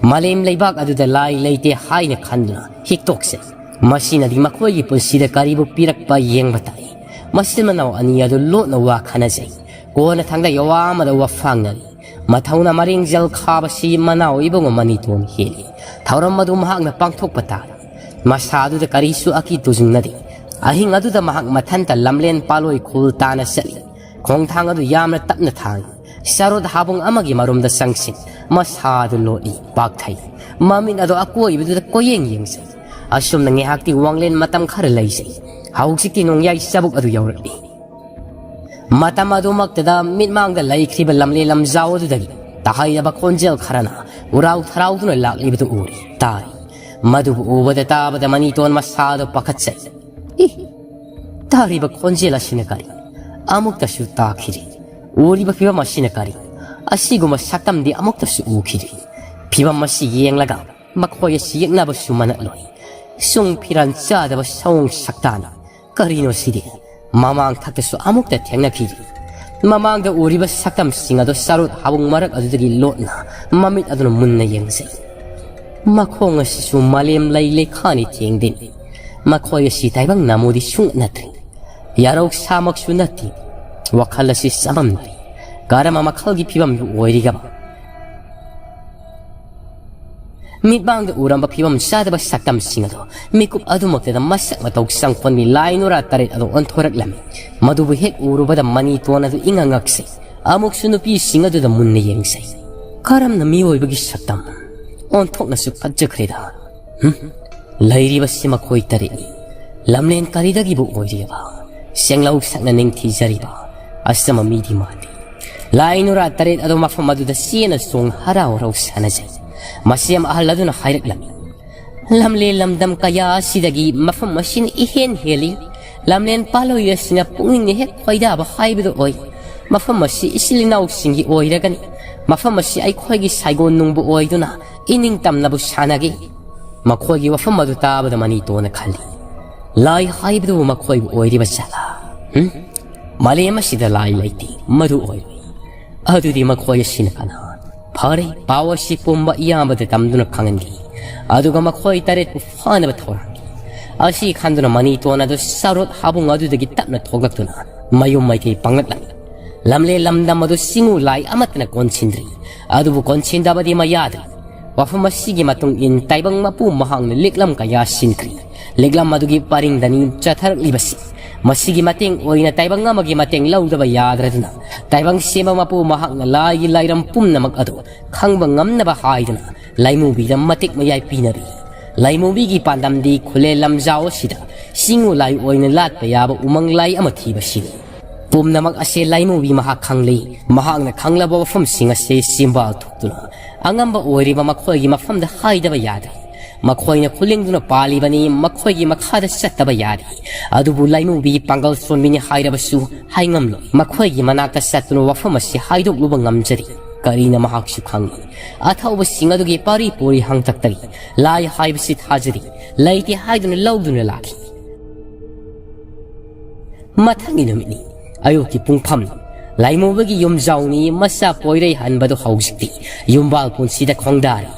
ꯃꯥꯂꯦꯝ ꯂꯩꯕꯥꯛ ꯑꯗꯨꯗ ꯂꯥꯏ ꯂꯩꯇꯦ ꯍꯥꯏꯅ ꯈꯟꯗꯨꯅ ꯍꯤꯛꯇꯣꯛꯆꯩ꯫ ꯃꯁꯤꯅꯗꯤ ꯃꯈꯣꯏꯒꯤ ꯄꯨꯟꯁꯤꯗ ꯀꯔꯤꯕꯨ ꯄꯤꯔꯛꯄ ꯌꯦꯡꯕ ꯇꯥꯏ꯫ ꯃꯆꯤꯟ ꯃꯅꯥꯎ ꯑꯅꯤ ꯑꯗꯨ ꯂꯣꯠꯅ ꯋꯥ ꯈꯟꯅꯖꯩ꯫ ꯀꯣꯟꯅ ꯊꯪꯗ ꯌꯋꯥ ꯑꯃꯗ ꯋꯥꯐꯥꯡꯅꯔꯤ꯫ ꯃꯊꯧꯅ ꯃꯔꯦꯡꯖꯦꯜ ꯈꯥꯕꯁꯤ ꯃꯅꯥꯎ ꯏꯕꯨꯡꯉꯣ ꯃꯅꯤꯇꯣꯟ ꯍꯦꯜꯂꯤ꯫ ꯊꯧꯔꯝ ꯑꯗꯨ ꯃꯍꯥꯛꯅ ꯄꯥꯡꯊꯣꯛꯄ ꯇꯥꯔꯦ꯫ ꯃꯁꯥ ꯑꯗꯨꯗ ꯀꯔꯤꯁꯨ ꯑꯀꯤ ꯇꯨꯖꯨꯡꯅꯗꯦ꯫ ꯑꯍꯤꯡ ꯑꯗꯨꯗ ꯃꯍꯥꯛ ꯃꯊꯟꯇ ꯂꯝꯂꯦꯟ ꯄꯥꯂꯣꯏ ꯈꯨꯜ ꯇꯥꯅ ꯆꯠꯂꯤ꯫ ꯈꯣꯡꯊꯥꯡ ꯑꯗꯨ ꯌꯥꯝꯅ ꯇꯞꯅ ꯊꯥꯡꯏ꯫ ꯆꯔꯨꯠ ꯍꯥꯕꯨꯡ ꯑꯃꯒꯤ ꯃꯔꯨꯝꯗ ꯆꯪꯁꯤꯟ ꯃꯁꯥ ꯑꯗꯨ ꯂꯣꯠꯂꯤ, ꯄꯥꯛꯊꯩ꯫ ꯃꯃꯤꯠ ꯑꯗꯨ ꯑꯀꯣꯏꯕꯗꯨꯗ ꯀꯣꯌꯦꯡ ꯌꯦꯡꯖꯩ꯫ ꯑꯁꯨꯝꯅ ꯉꯥꯏꯍꯥꯛꯇꯤ ꯋꯥꯡꯂꯦꯟ ꯃꯇꯝ ꯈꯔ ꯂꯩꯖꯩ꯫ ꯍꯧꯖꯤꯛꯇꯤ ꯅꯣꯡꯌꯥꯏ ꯆꯕꯨꯛ ꯑꯗꯨ ꯌꯧꯔꯛꯂꯤ꯫ ꯃꯇꯝ ꯑꯗꯨꯃꯛꯇꯗ ꯃꯤꯠꯃꯥꯡꯗ ꯂꯩꯈ꯭ꯔꯤꯕ ꯂꯝꯂꯦ ꯂꯝꯖꯥꯎ ꯑꯗꯨꯗꯒꯤ ꯇꯥꯍꯩꯔꯕ ꯈꯣꯟꯖꯦꯜ ꯈꯔꯅ ꯎꯔꯥꯎ ꯊꯔꯥꯎꯗꯨꯅ ꯂꯥꯛꯂꯤꯕꯗꯨ ꯎꯔꯤ, ꯇꯥꯔꯤ꯫ ꯃꯗꯨꯕꯨ ꯎꯕꯗ ꯇꯥꯕꯗ ꯃꯅꯤꯇꯣꯟ ꯃꯁꯥꯗꯨ ꯄꯥꯈꯠꯆꯩ꯫ ꯏ! ꯇꯥꯔꯤꯕ ꯈꯣꯟꯖꯦꯜ ꯑꯁꯤꯅ ꯀꯔꯤ? ꯑꯃꯨꯛꯇꯁꯨ ꯇꯥꯈꯤꯗ꯭ꯔꯤ꯫ ꯎꯔꯤꯕ ꯐꯤꯕꯝ ꯑꯁꯤꯅ ꯀꯔꯤ? ꯑꯁꯤꯒꯨꯝꯕ ꯁꯛꯇꯝꯗꯤ ꯑꯃꯨꯛꯇꯁꯨ ꯎꯈꯤꯗ꯭ꯔꯤ꯫ ꯐꯤꯕꯝ ꯑꯁꯤ ꯌꯦꯡꯂꯒ ꯃꯈꯣꯏ ꯑꯁꯤ ꯌꯦꯛꯅꯕꯁꯨ ꯃꯅꯠꯂꯣꯏ꯫ ꯁꯨꯡ ꯐꯤꯔꯥꯟ ꯆꯥꯗꯕ ꯁꯑꯣꯡ ꯁꯛꯇꯥꯅꯤ꯫ ꯀꯔꯤꯅꯣ ꯁꯤꯗꯤ? ꯃꯃꯥꯡ ꯊꯛꯇꯁꯨ ꯑꯃꯨꯛꯇ ꯊꯦꯡꯅꯈꯤꯗ꯭ꯔꯤ꯫ ꯃꯃꯥꯡꯗ ꯎꯔꯤꯕ ꯁꯛꯇꯝꯁꯤꯡ ꯑꯗꯨ ꯆꯔꯨꯠ ꯍꯥꯕꯨꯡ ꯃꯔꯛ ꯑꯗꯨꯗꯒꯤ ꯂꯣꯠꯅ ꯃꯃꯤꯠ ꯑꯗꯨꯅ ꯃꯨꯟꯅ ꯌꯦꯡꯖꯩ꯫ ꯃꯈꯣꯡ ꯑꯁꯤꯁꯨ ꯃꯥꯂꯦꯝ ꯂꯩ ꯂꯩꯈꯥꯅꯤ ꯊꯦꯡꯗꯦꯅꯤ꯫ ꯃꯈꯣꯏ ꯑꯁꯤ ꯇꯥꯏꯕꯪ ꯅꯥꯃꯣꯗꯤ ꯁꯨꯡꯅꯠ ꯅꯠꯇ꯭ꯔꯤ꯫ ꯌꯥꯔꯧ ꯁꯥꯃꯛꯁꯨ ꯅꯠꯇꯦ꯫ ꯋꯥꯈꯜ ꯑꯁꯤ ꯆꯃꯝꯅꯔꯤ꯫ ꯀꯔꯝꯕ ꯃꯈꯜꯒꯤ ꯐꯤꯕꯝꯗꯨ ꯑꯣꯏꯔꯤꯒꯕ? ꯃꯤꯠꯃꯥꯡꯗ ꯎꯔꯝꯕ ꯐꯤꯕꯝ ꯆꯥꯗꯕ ꯁꯛꯇꯝꯁꯤꯡ ꯑꯗꯨ ꯃꯤꯀꯨꯞ ꯑꯗꯨꯃꯛꯇꯗ ꯃꯁꯛ ꯃꯇꯧ ꯆꯪꯐꯣꯟꯕꯤ ꯂꯥꯏ ꯅꯨꯔꯥ ꯇꯔꯦꯠ ꯑꯗꯨ ꯑꯣꯟꯊꯣꯔꯛꯂꯝꯃꯤ꯫ ꯃꯗꯨꯕꯨ ꯍꯦꯛ ꯎꯔꯨꯕꯗ ꯃꯅꯤꯇꯣꯟ ꯑꯗꯨ ꯏꯉꯛ ꯉꯛꯆꯩ꯫ ꯑꯃꯨꯛꯁꯨ ꯅꯨꯄꯤꯁꯤꯡ ꯑꯗꯨꯗ ꯃꯨꯟꯅ ꯌꯦꯡꯖꯩ꯫ ꯀꯔꯝꯅ ꯃꯤꯑꯣꯏꯕꯒꯤ ꯁꯛꯇꯝ? ꯑꯣꯟꯊꯣꯛꯅꯁꯨ ꯐꯠꯖꯈ꯭ꯔꯦꯗ꯫ ꯍꯨꯝ? ꯂꯩꯔꯤꯕꯁꯤ ꯃꯈꯣꯏ ꯇꯔꯦꯠꯅꯤ꯫ ꯂꯝꯂꯦꯟ ꯀꯔꯤꯗꯒꯤꯕꯨ ꯑꯣꯏꯔꯤꯕ? ꯁꯦꯡꯂꯧ ꯁꯛꯅ ꯅꯤꯡꯊꯤꯖꯔꯤꯕ ꯑꯆꯝꯕ ꯃꯤꯗꯤ ꯃꯥꯟꯗꯦ꯫ ꯂꯥꯏ ꯅꯨꯔꯥ ꯇꯔꯦꯠ ꯑꯗꯨ ꯃꯐꯝ ꯑꯗꯨꯗ ꯆꯦꯟꯅ ꯆꯣꯡ ꯍꯔꯥꯎ ꯍꯔꯥꯎ ꯁꯥꯟꯅꯖꯩ꯫ ꯃꯁꯦꯝ ꯑꯍꯜ ꯑꯗꯨꯅ ꯍꯥꯏꯔꯛꯂꯝꯃꯤ, "ꯂꯝꯂꯦꯟ ꯂꯝꯗꯝ ꯀꯌꯥ ꯑꯁꯤꯗꯒꯤ ꯃꯐꯝ ꯑꯁꯤꯅ ꯏꯍꯦꯟ ꯍꯦꯜꯂꯤ꯫ ꯂꯝꯂꯦꯟ ꯄꯥꯂꯣꯏ ꯑꯁꯤꯅ ꯄꯨꯛꯅꯤꯡꯅ ꯍꯦꯛ ꯈꯣꯏꯗꯥꯕ ꯍꯥꯏꯕꯗꯨ ꯑꯣꯏ꯫ ꯃꯐꯝ ꯑꯁꯤ ꯏꯆꯤꯜ ꯏꯅꯥꯎꯁꯤꯡꯒꯤ ꯑꯣꯏꯔꯒꯅꯤ꯫ ꯃꯐꯝ ꯑꯁꯤ ꯑꯩꯈꯣꯏꯒꯤ ꯁꯥꯏꯒꯣꯟ ꯅꯨꯡꯕꯨ ꯑꯣꯏꯗꯨꯅ ꯏꯅꯤꯡ ꯇꯝꯅꯕꯨ ꯁꯥꯟꯅꯈꯤ꯫" ꯃꯈꯣꯏꯒꯤ ꯋꯥꯐꯝ ꯑꯗꯨ ꯇꯥꯕꯗ ꯃꯅꯤꯇꯣꯅ ꯈꯜꯂꯤ, "ꯂꯥꯏ ꯍꯥꯏꯕꯗꯨꯕꯨ ꯃꯈꯣꯏꯕꯨ ꯑꯣꯏꯔꯤꯕ ꯖꯥꯠꯂꯥ? ꯍꯨꯝ? ꯃꯥꯂꯦꯝ ꯑꯁꯤꯗ ꯂꯥꯏ ꯂꯩꯇꯦ, ꯃꯗꯨ ꯑꯣꯏꯔꯣꯏ꯫ ꯑꯗꯨꯗꯤ ꯃꯈꯣꯏ ꯑꯁꯤꯅ ꯀꯅꯥ? ꯐꯔꯦ, ꯄꯥꯎ ꯑꯁꯤ ꯄꯨꯝꯕ ꯏꯌꯥꯝꯕꯗ ꯇꯝꯗꯨꯅ ꯈꯪꯍꯟꯈꯤ꯫ ꯑꯗꯨꯒ ꯃꯈꯣꯏ ꯇꯔꯦꯠꯄꯨ ꯐꯥꯅꯕ ꯊꯧꯔꯥꯡꯈꯤ꯫" ꯑꯁꯤ ꯈꯟꯗꯨꯅ ꯃꯅꯤꯇꯣꯟ ꯑꯗꯨ ꯁꯥꯔꯣꯠ ꯍꯥꯕꯨꯡ ꯑꯗꯨꯗꯒꯤ ꯇꯞꯅ ꯊꯣꯛꯂꯛꯇꯨꯅ ꯃꯌꯨꯝ ꯃꯥꯏꯀꯩ ꯄꯥꯡꯂꯛꯂꯝꯃꯤ꯫ ꯂꯝꯂꯦꯟ ꯂꯝꯗꯝ ꯑꯗꯨ ꯆꯤꯡꯉꯨ ꯂꯥꯏ ꯑꯃꯠꯇꯅ ꯀꯣꯟꯁꯤꯟꯗ꯭ꯔꯤ꯫ ꯑꯗꯨꯕꯨ ꯀꯣꯟꯁꯤꯟꯗꯕꯗꯤ ꯃꯌꯥꯗ꯭ꯔꯤ꯫ ꯋꯥꯐꯝ ꯑꯁꯤꯒꯤ ꯃꯇꯨꯡ ꯏꯟ ꯇꯥꯏꯕꯪ ꯃꯄꯨ ꯃꯍꯥꯛꯅ ꯂꯤꯛꯂꯝ ꯀꯌꯥ ꯁꯤꯟꯈ꯭ꯔꯤ꯫ ꯂꯤꯛꯂꯝ ꯑꯗꯨꯒꯤ ꯄꯔꯤꯡꯗꯅꯤ ꯆꯠꯊꯔꯛꯂꯤꯕꯁꯤ꯫ ꯃꯁꯤꯒꯤ ꯃꯇꯦꯡ ꯑꯣꯏꯅ ꯇꯥꯏꯕꯪ ꯑꯃꯒꯤ ꯃꯇꯦꯡ ꯂꯧꯗꯕ ꯌꯥꯗ꯭ꯔꯗꯨꯅ ꯇꯥꯏꯕꯪ ꯁꯦꯝꯕ ꯃꯄꯨ ꯃꯍꯥꯛꯅ ꯂꯥꯏꯒꯤ ꯂꯥꯏꯔꯝ ꯄꯨꯝꯅꯃꯛ ꯑꯗꯨ ꯈꯪꯕ ꯉꯝꯅꯕ ꯍꯥꯏꯗꯨꯅ ꯂꯥꯏꯃꯨꯕꯤꯗ ꯃꯇꯤꯛ ꯃꯌꯥꯏ ꯄꯤꯅꯔꯤ꯫ ꯂꯥꯏꯃꯨꯕꯤꯒꯤ ꯄꯥꯟꯗꯝꯗꯤ ꯈꯨꯂꯦꯟ ꯂꯝꯖꯥꯎ ꯑꯁꯤꯗ ꯆꯤꯡꯉꯨ ꯂꯥꯏ ꯑꯣꯏꯅ ꯂꯥꯠꯄ ꯌꯥꯕ ꯎꯃꯪ ꯂꯥꯏ ꯑꯃ ꯊꯤꯕꯁꯤꯅꯤ꯫ ꯄꯨꯝꯅꯃꯛ ꯑꯁꯤ ꯂꯥꯏꯃꯨꯕꯤ ꯃꯍꯥꯛ ꯈꯪꯂꯤ꯫ ꯃꯍꯥꯛꯅ ꯈꯪꯂꯕ ꯋꯥꯐꯝꯁꯤꯡ ꯑꯁꯤ ꯆꯤꯝꯕꯥꯜ ꯊꯣꯛꯇꯨꯅ ꯑꯉꯝꯕ ꯑꯣꯏꯔꯤꯕ ꯃꯈꯣꯏꯒꯤ ꯃꯐꯝꯗ ꯍꯥꯏꯗꯕ ꯌꯥꯗꯦ꯫ ꯃꯈꯣꯏꯅ ꯈꯨꯂꯤꯡꯗꯨꯅ ꯄꯥꯜꯂꯤꯕꯅꯤ, ꯃꯈꯣꯏꯒꯤ ꯃꯈꯥꯗ ꯆꯠꯇꯕ ꯌꯥꯗꯦ꯫ ꯑꯗꯨꯕꯨ ꯂꯥꯏꯃꯨꯕꯤ ꯄꯥꯡꯒꯜ ꯁꯣꯟꯕꯤꯅꯤ ꯍꯥꯏꯔꯕꯁꯨ ꯍꯥꯏꯉꯝꯂꯣꯏ꯫ ꯃꯈꯣꯏꯒꯤ ꯃꯅꯥꯛꯇ ꯆꯠꯇꯨꯅ ꯋꯥꯐꯝ ꯑꯁꯤ ꯍꯥꯏꯗꯣꯛꯂꯨꯕ ꯉꯝꯖꯔꯤ꯫ ꯀꯔꯤꯅ ꯃꯍꯥꯛꯁꯨ ꯈꯪꯏ꯫ ꯑꯊꯧꯕꯁꯤꯡ ꯑꯗꯨꯒꯤ ꯄꯥꯔꯤ ꯄꯨꯔꯤ ꯍꯪꯇꯛꯇꯒꯤ ꯂꯥꯏ ꯍꯥꯏꯕꯁꯤ ꯊꯥꯖꯔꯤ ꯂꯩꯇꯦ ꯍꯥꯏꯗꯨꯅ ꯂꯧꯗꯨꯅ ꯂꯥꯛꯈꯤ꯫ ꯃꯊꯪꯒꯤ ꯅꯨꯃꯤꯠꯅꯤ꯫ ꯑꯌꯨꯛꯀꯤ ꯄꯨꯡꯐꯝꯅꯤ꯫ ꯂꯥꯏꯃꯨꯕꯒꯤ ꯌꯨꯝꯖꯥꯎꯅꯤ꯫ ꯃꯆꯥ ꯄꯣꯏꯔꯩ ꯍꯟꯕꯗꯨ ꯍꯧꯖꯤꯛꯇꯤ ꯌꯨꯝꯕꯥꯜ ꯄꯨꯟꯁꯤꯗ ꯈꯣꯡꯗꯥꯔꯤ꯫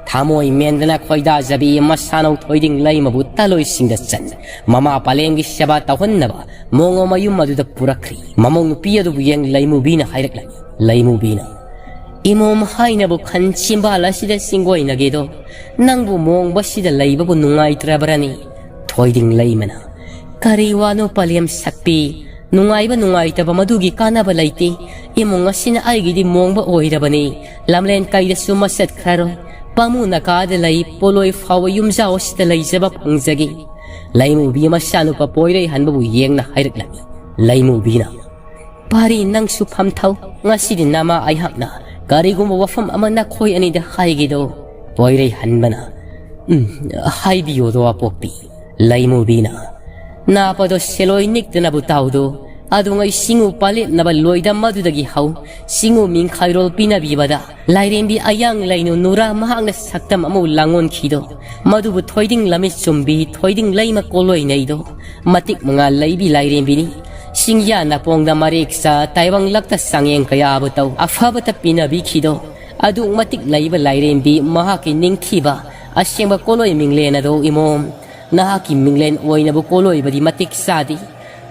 ꯊꯃꯣꯏ ꯃꯦꯟꯗꯅ ꯈꯣꯏꯗꯥꯖꯕꯤ ꯃꯁꯥꯅꯧ ꯊꯣꯏꯗꯤꯡ ꯂꯩꯃꯕꯨ ꯇꯂꯣꯏꯁꯤꯡꯗ ꯆꯟ, ꯃꯃꯥ ꯄꯂꯦꯝꯒꯤ ꯁꯦꯕꯥ ꯇꯧꯍꯟꯅꯕ ꯃꯣꯡꯉꯣ ꯃꯌꯨꯝ ꯑꯗꯨꯗ ꯄꯨꯔꯛꯈ꯭ꯔꯤ꯫ ꯃꯃꯧ ꯅꯨꯄꯤ ꯑꯗꯨꯕꯨ ꯌꯦꯡ ꯂꯩꯃꯨꯕꯤꯅ ꯍꯥꯏꯔꯛꯂꯝꯃꯤ꯫ ꯂꯩꯃꯨꯕꯤꯅ, "ꯏꯃꯣꯝ ꯍꯥꯏꯅꯕꯨ ꯈꯟ ꯆꯤꯝꯕꯥꯜ ꯑꯁꯤꯗ ꯆꯤꯡꯒꯣꯏꯅꯒꯦꯗꯣ, ꯅꯪꯕꯨ ꯃꯣꯡꯕꯁꯤꯗ ꯂꯩꯕꯕꯨ ꯅꯨꯡꯉꯥꯏꯇ꯭ꯔꯕ꯭ꯔꯅꯤ?" ꯊꯣꯏꯗꯤꯡ ꯂꯩꯃꯅ, "ꯀꯔꯤ ꯋꯥꯅꯣ ꯄꯂꯦꯝ ꯁꯛꯄꯤ? ꯅꯨꯡꯉꯥꯏꯕ ꯅꯨꯡꯉꯥꯏꯇꯕ ꯃꯗꯨꯒꯤ ꯀꯥꯟꯅꯕ ꯂꯩꯇꯦ꯫ ꯏꯃꯨꯡ ꯑꯁꯤꯅ ꯑꯩꯒꯤꯗꯤ ꯃꯣꯡꯕ ꯑꯣꯏꯔꯕꯅꯤ꯫ ꯂꯝꯂꯦꯟ ꯀꯩꯗꯁꯨ ꯃꯁꯠꯈ꯭ꯔꯔꯣꯏ꯫ ꯄꯥꯃꯨꯅ ꯀꯥꯗ ꯂꯩ, ꯄꯣꯂꯣꯏ ꯐꯥꯎꯕ ꯌꯨꯝꯖꯥꯎ ꯑꯁꯤꯗ ꯂꯩꯖꯕ ꯐꯪꯖꯒꯦ꯫" ꯂꯩꯃꯨꯕꯤ ꯃꯆꯥꯅꯨꯄꯥ ꯄꯣꯏꯔꯩ ꯍꯟꯕꯕꯨ ꯌꯦꯡꯅ ꯍꯥꯏꯔꯛꯂꯝꯃꯤ꯫ ꯂꯩꯃꯨꯕꯤꯅ, "ꯄꯥꯔꯤ, ꯅꯪꯁꯨ ꯐꯝꯊꯧ꯫ ꯉꯁꯤꯗꯤ ꯅꯃꯥ ꯑꯩꯍꯥꯛꯅ ꯀꯔꯤꯒꯨꯝꯕ ꯋꯥꯐꯝ ꯑꯃ ꯅꯈꯣꯏ ꯑꯅꯤꯗ ꯍꯥꯏꯒꯦꯗꯣ꯫" ꯄꯣꯏꯔꯩ ꯍꯟꯕꯅ, "ꯎꯝ, ꯍꯥꯏꯕꯤꯌꯣꯗꯣ ꯑꯄꯣꯛꯄꯤ꯫" ꯂꯩꯃꯨꯕꯤꯅ, "ꯅꯥꯄꯗꯣ ꯁꯦꯂꯣꯏ ꯅꯤꯛꯇꯅꯕꯨ ꯇꯥꯎꯗꯣ꯫ ꯑꯗꯨꯉꯩ ꯁꯤꯡꯎ ꯄꯥꯂꯦꯞꯅꯕ ꯂꯣꯏꯗ ꯃꯗꯨꯗꯒꯤ ꯍꯧ꯫ ꯁꯤꯡꯎ ꯃꯤꯡꯈꯥꯏꯔꯣꯜ ꯄꯤꯅꯕꯤꯕꯗ ꯂꯥꯏꯔꯦꯝꯕꯤ ꯑꯌꯥꯡ ꯂꯩꯅꯨ ꯅꯨꯔꯥ ꯃꯍꯥꯛꯅ ꯁꯛꯇꯝ ꯑꯃ ꯂꯥꯡꯉꯣꯟꯈꯤꯗꯣ꯫ ꯃꯗꯨꯕꯨ ꯊꯣꯏꯗꯤꯡ ꯂꯝꯃꯤ ꯆꯨꯝꯕꯤ, ꯊꯣꯏꯗꯤꯡ ꯂꯩꯃ ꯀꯣꯂꯣꯏꯅꯩꯗꯣ꯫ ꯃꯇꯤꯛ ꯃꯉꯥ ꯂꯩꯕꯤ ꯂꯥꯏꯔꯦꯝꯕꯤꯅꯤ꯫ ꯁꯤꯡꯌꯥ ꯅꯥꯄꯣꯡꯗ ꯃꯔꯦꯛ ꯆꯥ, ꯇꯥꯏꯕꯪ ꯂꯛꯇ ꯆꯥꯡꯌꯦꯡ ꯀꯌꯥꯕꯨ ꯇꯧ꯫ ꯑꯐꯕꯇ ꯄꯤꯅꯕꯤꯈꯤꯗꯣ꯫ ꯑꯗꯨꯛ ꯃꯇꯤꯛ ꯂꯩꯕ ꯂꯥꯏꯔꯦꯝꯕꯤ, ꯃꯍꯥꯛꯀꯤ ꯅꯤꯡꯊꯤꯕ ꯑꯁꯦꯡꯕ ꯀꯣꯂꯣꯏ ꯃꯤꯡꯂꯦꯟ ꯑꯗꯣ ꯏꯃꯣꯝ, ꯅꯍꯥꯛꯀꯤ ꯃꯤꯡꯂꯦꯟ ꯑꯣꯏꯅꯕꯨ ꯀꯣꯂꯣꯏꯕꯗꯤ ꯃꯇꯤꯛ ꯆꯥꯗꯦ꯫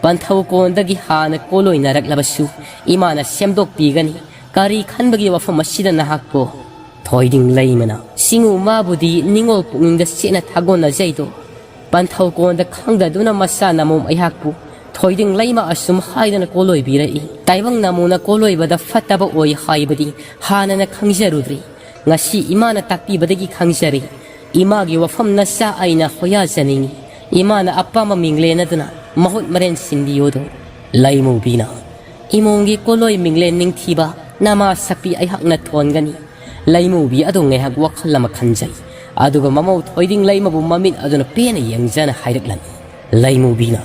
ꯄꯟꯊꯧ ꯀꯣꯟꯗꯒꯤ ꯍꯥꯟꯅ ꯀꯣꯂꯣꯏꯅꯔꯛꯂꯕꯁꯨ ꯏꯃꯥꯅ ꯁꯦꯝꯗꯣꯛꯄꯤꯒꯅꯤ꯫ ꯀꯔꯤ ꯈꯟꯕꯒꯤ ꯋꯥꯐꯝ ꯑꯁꯤꯗ ꯅꯍꯥꯛꯄꯨ?" ꯊꯣꯏꯗꯤꯡ ꯂꯩꯃꯅ, "ꯁꯤꯡꯎ ꯃꯥꯕꯨꯗꯤ ꯅꯤꯡꯉꯣꯜ ꯄꯨꯛꯅꯤꯡꯗ ꯆꯦꯠꯅ ꯊꯥꯒꯣꯟꯅꯖꯩꯗꯣ꯫ ꯄꯟꯊꯧ ꯀꯣꯟꯗ ꯈꯪꯗꯗꯨꯅ ꯃꯆꯥ ꯅꯃꯣꯝ ꯑꯩꯍꯥꯛꯄꯨ ꯊꯣꯏꯗꯤꯡ ꯂꯩꯃ ꯑꯁꯨꯝ ꯍꯥꯏꯗꯅ ꯀꯣꯂꯣꯏꯕꯤꯔꯛꯏ꯫ ꯇꯥꯏꯕꯪ ꯅꯃꯣꯅ ꯀꯣꯂꯣꯏꯕꯗ ꯐꯠꯇꯕ ꯑꯣꯏ ꯍꯥꯏꯕꯗꯤ ꯍꯥꯟꯅꯅ ꯈꯪꯖꯔꯨꯗ꯭ꯔꯤ꯫ ꯉꯁꯤ ꯏꯃꯥꯅ ꯇꯥꯛꯄꯤꯕꯗꯒꯤ ꯈꯪꯖꯔꯦ꯫ ꯏꯃꯥꯒꯤ ꯋꯥꯐꯝ ꯅꯆꯥ ꯑꯩꯅ ꯍꯣꯌꯥꯖꯅꯤꯡꯏ꯫ ꯏꯃꯥꯅ ꯑꯄꯥꯝꯕ ꯃꯤꯡꯂꯦꯟ ꯑꯗꯨꯅ ꯃꯍꯨꯠ ꯃꯔꯦꯟ ꯁꯤꯟꯕꯤꯌꯣꯗꯣ꯫" ꯂꯩꯃꯨꯕꯤꯅ, "ꯏꯃꯣꯝꯒꯤ ꯀꯣꯂꯣꯏ ꯃꯤꯡꯂꯦꯟ ꯅꯤꯡꯊꯤꯕ ꯅꯃꯥ ꯁꯛꯄꯤ ꯑꯩꯍꯥꯛꯅ ꯊꯣꯟꯒꯅꯤ꯫" ꯂꯩꯃꯨꯕꯤ ꯑꯗꯨ ꯉꯥꯏꯍꯥꯛ ꯋꯥꯈꯜ ꯑꯃ ꯈꯟꯖꯩ꯫ ꯑꯗꯨꯒ ꯃꯃꯧ ꯊꯣꯏꯗꯤꯡ ꯂꯩꯃꯕꯨ ꯃꯃꯤꯠ ꯑꯗꯨꯅ ꯄꯦꯟꯅ ꯌꯦꯡꯖꯅ ꯍꯥꯏꯔꯛꯂꯝꯃꯤ꯫ ꯂꯩꯃꯨꯕꯤꯅ,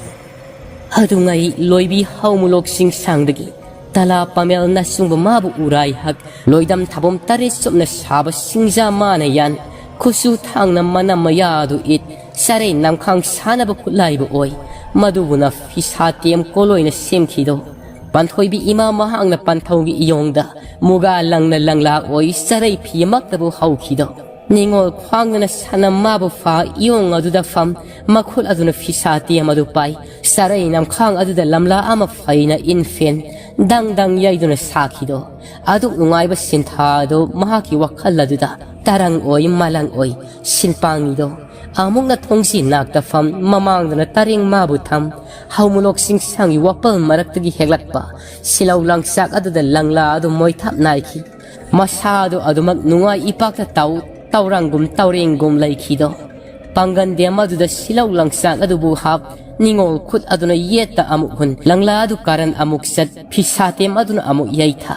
"ꯑꯗꯨꯉꯩ ꯂꯣꯏꯕꯤ ꯍꯧꯃꯨꯂꯣꯛ ꯆꯤꯡꯁꯥꯡꯗꯒꯤ ꯇꯂꯥ ꯄꯥꯃꯦꯜ ꯅꯆꯨꯡꯕ ꯃꯥꯕꯨ ꯎꯔꯥꯏ ꯍꯛ, ꯂꯣꯏꯗꯝ ꯊꯥꯕꯣꯝ ꯇꯔꯦꯠ ꯆꯨꯞꯅ ꯁꯥꯕ ꯁꯤꯡꯖꯥ ꯃꯥꯅ ꯌꯥꯟ, ꯈꯨꯠꯁꯨ ꯊꯥꯡꯅ ꯃꯅꯝ ꯃꯌꯥ ꯑꯗꯨ ꯏꯠ, ꯆꯔꯩ ꯅꯝꯈꯥꯡ ꯁꯥꯟꯅꯕ ꯈꯨꯠꯂꯥꯏꯕꯨ ꯑꯣꯏ꯫ ꯃꯗꯨꯕꯨꯅ ꯐꯤꯁꯥ ꯇꯦꯝ ꯀꯣꯂꯣꯏꯅ ꯁꯦꯝꯈꯤꯗꯣ꯫ ꯄꯥꯟꯊꯣꯏꯕꯤ ꯏꯃꯥ ꯃꯍꯥꯛꯅ ꯄꯥꯟꯊꯧꯒꯤ ꯏꯌꯣꯡꯗ ꯃꯨꯒꯥ ꯂꯪꯅ ꯂꯪꯂꯥ ꯑꯣꯏ ꯆꯔꯩ ꯐꯤ ꯑꯃꯛꯇꯕꯨ ꯍꯧꯈꯤꯗꯣ꯫ ꯅꯤꯡꯉꯣꯜ ꯈ꯭ꯋꯥꯡꯗꯅ ꯁꯅꯝ ꯃꯥꯕꯨ ꯐꯥ, ꯏꯌꯣꯡ ꯑꯗꯨꯗ ꯐꯝ, ꯃꯈꯨꯠ ꯑꯗꯨꯅ ꯐꯤꯁꯥ ꯇꯦꯝ ꯑꯗꯨ ꯄꯥꯏ, ꯆꯔꯩ ꯅꯝꯈꯥꯡ ꯑꯗꯨꯗ ꯂꯝꯂꯥ ꯑꯃ ꯐꯩꯅ ꯏꯟꯐꯦꯟ ꯗꯪ ꯗꯪ ꯌꯩꯗꯨꯅ ꯁꯥꯈꯤꯗꯣ꯫ ꯑꯗꯨꯛ ꯅꯨꯡꯉꯥꯏꯕ ꯁꯤꯟꯊꯥ ꯑꯗꯨ ꯃꯍꯥꯛꯀꯤ ꯋꯥꯈꯜ ꯑꯗꯨꯗ ꯇꯔꯪ ꯑꯣꯏ, ꯃꯂꯪ ꯑꯣꯏ꯫ ꯁꯤꯟꯄꯥꯡꯉꯤꯗꯣ ꯑꯃꯨꯛꯅ ꯊꯣꯡꯖꯤꯟ ꯅꯥꯛꯇ ꯐꯝ, ꯃꯃꯥꯡꯗꯅ ꯇꯔꯦꯡ ꯃꯥꯕꯨ ꯊꯝ, ꯍꯧꯃꯨꯂꯣꯛ ꯆꯤꯡꯁꯥꯡꯒꯤ ꯋꯥꯄꯜ ꯃꯔꯛꯇꯒꯤ ꯍꯦꯛꯂꯛꯄ ꯁꯤꯜꯍꯧ ꯂꯥꯡꯆꯥꯛ ꯑꯗꯨꯗ ꯂꯪꯂꯥ ꯑꯗꯨ ꯃꯣꯏꯊꯥꯞ ꯅꯥꯏꯈꯤ꯫ ꯃꯁꯥ ꯑꯗꯨ ꯑꯗꯨꯃꯛ ꯅꯨꯡꯉꯥꯏ ꯏꯄꯥꯛꯇ ꯇꯥꯎ, ꯇꯧꯔꯪꯒꯨꯝ ꯇꯧꯔꯦꯡꯒꯨꯝ ꯂꯩꯈꯤꯗꯣ꯫ ꯄꯥꯡꯒꯟꯗꯦꯝ ꯑꯗꯨꯗ ꯁꯤꯜꯍꯧ ꯂꯪꯆꯥꯛ ꯑꯗꯨꯕꯨ ꯍꯥꯞ, ꯅꯤꯡꯉꯣꯜ ꯈꯨꯠ ꯑꯗꯨꯅ ꯌꯦꯠꯇ ꯑꯃꯨꯛ ꯍꯨꯟ, ꯂꯪꯂꯥ ꯑꯗꯨ ꯀꯥꯔꯟ ꯑꯃꯨꯛ ꯆꯠ, ꯐꯤꯁꯥꯇꯦꯝ ꯑꯗꯨꯅ ꯑꯃꯨꯛ ꯌꯩꯊ꯫